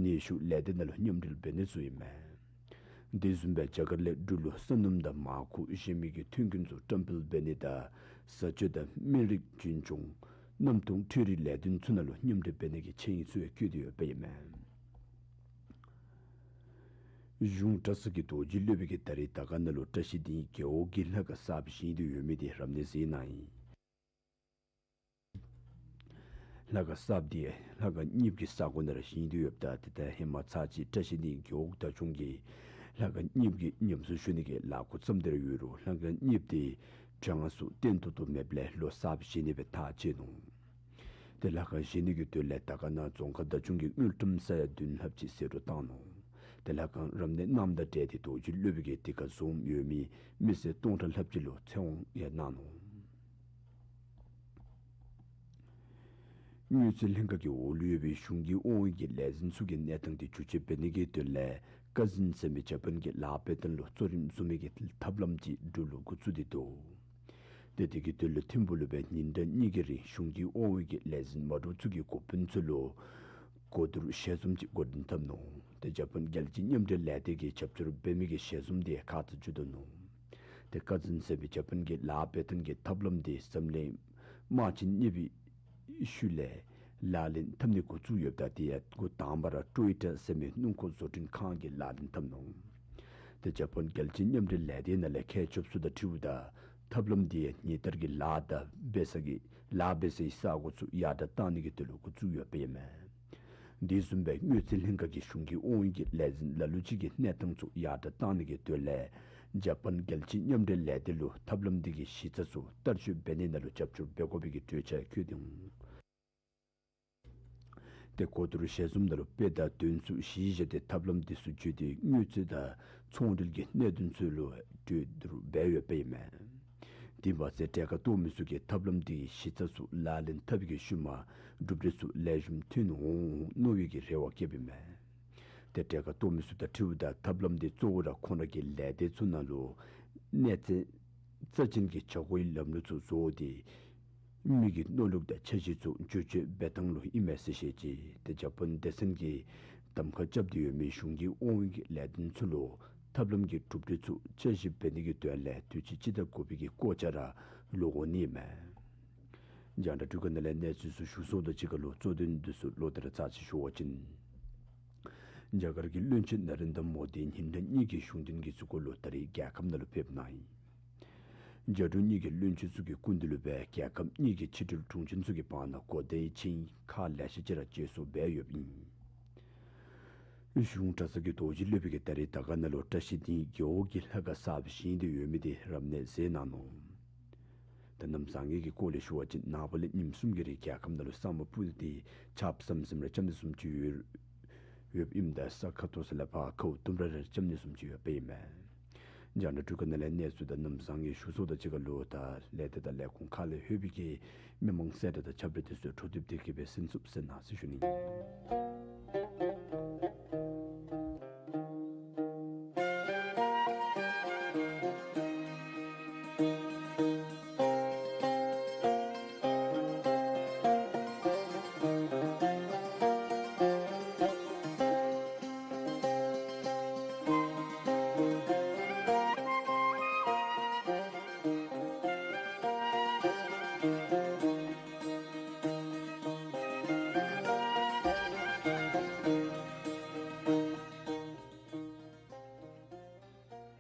ནུས་ཤུགས་ལས་སྡེ་ནང་ལུ་མཉམ་འབྲེལ་འབད་ནི་ཚུ་ཨིན་མས། དེ་བཟུམ་སྦེ་རྒྱ་གར་ལས་འབྲུག་ལུ་སོ་ནམ་དང་མར་ཁུ་གཞན་མི་གི་ཐོན་ཁུངས་ཚུ་བཀྲམ་སྤེལ་འབད་ནི་དང་བཟའ་སྤྱོད་དང་སྨན་རིགས་རྒྱུན་སྐྱོང་གནམ་ཐོག་འཕྲུལ་རིག་ལས་དོན་ཚུ་ནང་ལུ་མཉམ་འབྲེལ་འབད་ནི་གི་ཆིངས་ཡིག་ཚུ་ཡང་བཀོད་དེ་ཡོདཔ་ཨིན་མས། གཞུང་གྲྭ་ཚང་གི་རྡོ་རྗེ་སློབ་དཔོན་གྱིས་ད་རེས་དར་དཀར་ནང་ལུ་བཀྲ་ཤིས་ལྡན་རྒེད་འོག་གི་ལྷ་ཁང་གསརཔ་བཞེངས་ཏེ་ཡོད་མི་དེ་རབ་གནས་མཛད་གནང་ཡི། ལྷ་ཁང་གསརཔ་དེ་ལྷ་ཁང་གཉེརཔ་གི་ས་གོ་ནང་ར་བཞེངས་ཏེ་ཡོདཔ་ད་ཏེ་ད་ཧེ་མ་ཚར་གཅིག་བཀྲ་ཤིས་ལྡན་རྒེད་འོག་བདག་སྐྱོང་གིས་ལྷ་ཁང་གཉེརཔ་གི་ཉམས་གསོ་ཞུ་ནི་གི་ལས་འགུལ་བརྩམས་ཏེ་ར་ཡོད་རུང་ལྷ་ཁང་གཉེརཔ་དེ་གྲངས་སུ་བརྟན་ཏོག་ཏོ་མེདཔ་ལས་ལོག་གསརཔ་བཞེངས་ནི་སྦེ་ཐག་བཅད་ནུག། ཏེ་ལྷ་ཁང་བཞེངས་ནི་གི་དོན་ལས་དར་དཀར་ན་རྫོང་ཁག་བདག་སྐྱོང་གིས་དངུལ་ཀྲམ་ས་ཡ་བདུན་ལྷགཔ་ཅིག་ཟད་འགྲོ་བཏང་ནུག། ཏེ་ལྷ་ཁང་རབ་གནས་གནངམ་དང་འབྲེལ་ཏེ་རྡོ་རྗེ་སློབ་དཔོན་གྱིས་དེ་ཁར་འཛོམས་ཡོད་མི་མི་སེར་སྟོང་ཕྲག་ལྷགཔ་ཅིག་ལུ་ཚེ་དབང་ཡང་གནང་ནུག། དངུལ་རྩིས་ལྷན་ཁག་གི་འོག་ལུ་ཡོད་པའི་གཞུང་གི་དབང་འོག་གི་ལས་འཛིན་ཚུ་གི་གནས་སྟངས་དེ་བསྒྱུར་བཅོས་འབད་ནི་གི་དོན་ལས་ཀ་ཛིན་ཟེར་མི་ཇ་པཱན་གྱི་ལཱ་འབད་བརྡ་ལུ་གཙོ་རིམ་བཟུང་མི་གི་ཐབས་ལམ་ཅིག་འབྲུག་ལུ་འགོ་བཙུགས་ཏེ་འདུག། ཏེ་དེ་གི་དོན་ལུ་ཐིམ་ཕུག་ལུ་སྦེ་ཉིན་གྲངས་གཉིས་ཀྱི་རིང་གཞུང་གི་དབང་འོག་གི་ལས་འཛིན་མ་འདྲཝ་ཚུ་གི་འགོ་དཔོན་ཚུ་ལུ་གོ་བསྡུར་ཞལ་འཛོམས་ཅིག་འགོ་འདྲེན་འཐབ་ནུག། ཏེ་ཇ་པཱན་རྒྱལ་སྤྱིའི་མཉམ་འབྲེལ་ལས་སྡེ་གིས་རྒྱབ་སྐྱོར་འབད་མི་གི་ཞལ་འཛོམས་དེ་ཁ་ཙ་མཇུག་བསྡུ་ནུག། ཏེ་ཀ་ཛིན་ཟེར་བའི་ཇ་པཱན་གྱི་ལཱ་འབད་བརྡ་གི་ཐབས་ལམ་དེ་འཛམ་གླིང་དམག་ཆེན་གཉིས་པའི་ཤུལ་ལས་ལག་ལེན་འཐབ་ནི་འགོ་བཙུགས་ཡོདཔ་ད་དེ་ཡང་འགོ་དང་པ་ར་ཊོ་ཡོ་ཊ་ཟེར་མི་སྣུམ་འཁོར་བཟོ་སྐྲུན་ཁང་གིས་ལག་ལེན་འཐབ་ནུག། ཏེ་ཇ་པཱན་རྒྱལ་སྤྱིའི་མཉམ་འབྲེལ་ལས་སྡེ་ནང་ལས་མཁས་མཆོགཔ་ཚུ་དང་འཁྲིལཝ་ད་ཐབས་ལམ་དེ་ཡང་ཉིན་ལྟར་གྱི་ལཱ་དང་འབད་ས་གི་ལཱ་འབད་སའི་ས་གོ་ཚུ་ཡར་དྲག་གཏང་ནི་གི་དོན་ལུ་འགོ་བཙུགས་ཡོདཔ་ཨིན་མས། དེ་བཟུམ་སྦེ་དངུལ་རྩིས་ལྷན་ཁག་གི་གཞུང་གི་དབང་འོག་གི་ལས་འཛིན་ལ་ལུ་ཅིག་གི་གནས་སྟངས་ཚུ་ཡར་དྲག་གཏང་ནི་གི་དོན་ལས་ཇ་པཱན་རྒྱལ་སྤྱིའི་མཉམ་འབྲེལ་ལས་སྡེ་ལུ་ཐབས་ལམ་དེ་གི་གཞི་རྩ་ཚུ་བསྟར་སྤྱོད་འབད་ནི་ནང་ལུ་རྒྱབ་སྐྱོར་འབད་དགོ་པའི་གི་གྲོས་འཆར་བཀོད་དེ་འོང་། ཏེ་གོ་བསྡུར་ཞལ་འཛོམས་ནང་ལུ་དཔེ་དང་དོན་ཚུ་གཞི་བཞག་སྟེ་ཐབས་ལམ་དེ་ཚུ་བརྒྱུད་དེ་དངུལ་རྩིས་དང་ཚོང་འབྲེལ་གྱི་གནད་དོན་ཚུ་ལུ་གྲོས་བསྡུར་འབད་ཡོདཔ་ཨིན་མས། དེ་མ་ཚད་གྲལ་ཁར་གཏོགས་མི་ཚུ་གིས་ཐབས་ལམ་དེ་གི་གཞི་རྩ་ཚུ་ལག་ལེན་འཐབ་པའི་གི་ཤུལ་མ་གྲུབ་འབྲས་ཚུ་ལེགས་ཤོམ་ཐོན་འོང་མནོ་བའི་གི་རེ་བ་བསྐྱེདཔ་ཨིན་མས། ཏེ་གྲལ་ཁར་གཏོགས་མི་ཚུ་དང་འཁྲིལཝ་ད་ཐབས་ལམ་དེ་གཙོ་བོ་ར་ཁོང་ར་གི་ལས་སྡེ་ཚུ་ནང་ལུ་གནས་ཚད་རྩ་ཅན་གྱི་བྱ་སྒོའི་ལམ་ལུགས་ཚུ་བཟོ་སྟེ་ མི་གི་མནོ་ལུགས་དང་འཆར་གཞི་ཚུ་བསྒྱུར་བཅོས་འབད་ཐངས་ལུ་ཨིན་མས་ཟེར་བཤད་ཅི། ཏེ་འཇར་པན་སྡེ་ཚན་གྱིས་གདམ་ཁ་རྐྱབ་སྟེ་ཡོད་མི་གཞུང་གི་དབང་འོག་གི་ལས་དོན་ཚུ་ལུ་ཐབས་ལམ་གྱི་གྲུབ་འབྲས་ཚུ་འཆར་གཞི་འབད་ནི་གི་དོན་ལས་དུས་ཅི་སྤྱི་ཟླ་དགུ་པའི་གི་སྐོར་ཆ་ར་ལོག་འོང་ནི་མས། རྒྱང་བསྒྲགས་འཕྲུལ་ཁང་ནང་ལས་གནས་ཚུལ་ཚུ་ཞུ་སོང་དང་གཅིག་ཁར་ལུ་གཙོ་དོན་འདི་ཚུ་ལོག་སྟེ་ར་ཚར་ཅིག་ཞུ་བ་ཅིན། རྒྱ་གར་གྱི་བློན་ཆེན་ན་རེན་དྲ་མོ་དི་ཉིན་གྲངས་གཉིས་ཀྱི་གཞུང་འབྲེལ་གྱི་ཚུགས་སྐོར་ལུ་ད་རིས་རྒྱལ་ཁབ་ནང་ལུ་ཕེབས་གནང་ཡི། རྒྱ་འབྲུག་གཉིས་ཀྱི་བློན་ཆེན་ཚུ་གི་སྐུ་མདུན་ལུ་སྦེ་རྒྱལ་ཁབ་གཉིས་ཀྱི་ཕྱི་འབྲེལ་དྲུང་ཆེན་ཚུ་གི་བར་ན་གོ་བརྡའི་ཆིངས་ཁག་ལེ་ཤ་ཅིག་ར་བཅད་སོར་འབད་ཡོདཔ་ཨིན། གཞུང་གྲྭ་ཚང་གི་རྡོ་རྗེ་སློབ་དཔོན་གྱིས་ད་རིས་དར་དཀར་ནང་ལུ་བཀྲ་ཤིས་སྡིངས་རྒེད་འོག་གི་ལྷ་ཁང་གསརཔ་བཞེངས་ཏེ་ཡོད་མི་དེ་རབ་གནས་མཛད་གནང་ནུག། ད་གནམ་བཟང་ངན་གྱི་སྐོར་ལས་ཞུ་བ་ཅིན་ནངས་པ་ལས་ཉིནམ་གསུམ་གྱི་རིང་རྒྱལ་ཁབ་ནང་ལུ་ས་སྨུག་སྤུབས་ཏེ་ཆརཔ་ཟམ་ཟིམ་ར་རྐྱབ་ནི་བཟུམ་ཅིག་ཡོད་ཡོདཔ་ཨིནམ་ད་ས་ཁ་ཐོག་ས་ལས་ཕར་ཁཝ་དུམ་ར་ར་རྐྱབ་ནི་བཟུམ་ཅིག་ཡོདཔ་ཨིན་མས། རྒྱང་བསྒྲགས་འཕྲུལ་ཁང་ནང་ལས་གནས་ཚུལ་དང་གནམ་བཟང་ངན་ཞུ་སོང་དང་གཅིག་ཁར་ལུ་ད་ལས་སྡེ་དང་ལས་ཁུངས་ཁག་ལས་ལྷོད་པའི་གི་མི་མང་གསལ་བསྒྲགས་དང་ཁྱབ་བསྒྲགས་དེ་ཚུ་འཕྲོ་མཐུད་དེ་གིས་སྦེ་གསན་ཚུགསཔ་གསན་གནང་ཟེར་ཞུ་ནི།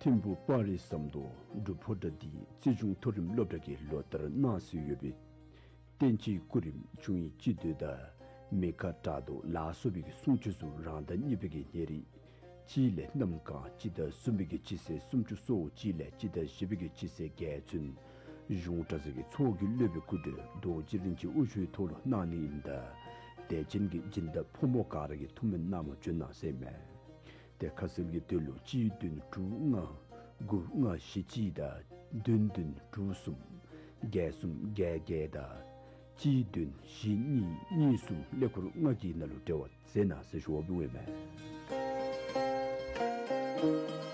ཐིམ་ཕུག་དཔའ་རིས་ཟམ་གདོང་འབྲུག་ཕོ་བྲང་སྡིངས་རྩེ་གཞུང་མཐོ་རིམ་སློབ་གྲྭ་གིས་ལོ་ལྟར་གནང་སྲོལ་ཡོད་པའི་བསྟན་སྤྱིའི་སྐུ་རིམ་འབྱུང་བའི་སྤྱི་མདོས་དང་མི་ཁ་དྲག་སྡུག་ལ་སོགས་པའི་གི་གསུང་ཆོས་ཚུ་རང་ཟླ་གཉིས་པའི་གི་ཉེར་གཅིག་ལས་གནམ་གང་སྤྱི་ཟླ་གསུམ་པའི་གི་སྤྱི་ཚེས་སུམ་ཅུ་སོ་གཅིག་ལས་སྤྱི་ཟླ་བཞི་པའི་གི་སྤྱི་ཚེས་བརྒྱད་ཚུན་གཞུང་གྲྭ་ཚང་གི་ཚོགས་ཀྱི་སློབ་དཔོན་སྐུ་བགྲེས་རྡོ་རྗེ་རིན་ཆེན་དབུ་བཞུགས་ཐོག་ལུ་གནང་ནི་ཨིནམ་ད་དད་ཅན་གྱི་སྦྱིན་བདག་ཕོ་མོ་ག་ར་གིས་ཐུགས་སྨོན་གནང་བར་བྱོན་གནང་ཟེར་མས། ཏེ་ཁ་གསལ་གྱི་དོན་ལུ་གཅིག་བདུན་དྲུག་ལྔ་དགུ་ལྔ་བཞི་གཅིག་དང་བདུན་བདུན་དྲུག་གསུམ་བརྒྱད་གསུམ་བརྒྱད་བརྒྱད་དང་གཅིག་བདུན་བཞི་གཉིས་གཉིས་གསུམ་ཀླད་ཀོར་ལྔ་གི་ནང་ལུ་འབྲེལ་བ་མཛད་གནང་ཟེར་ཞུ་བ་འབདཝ་ཨིན་མས།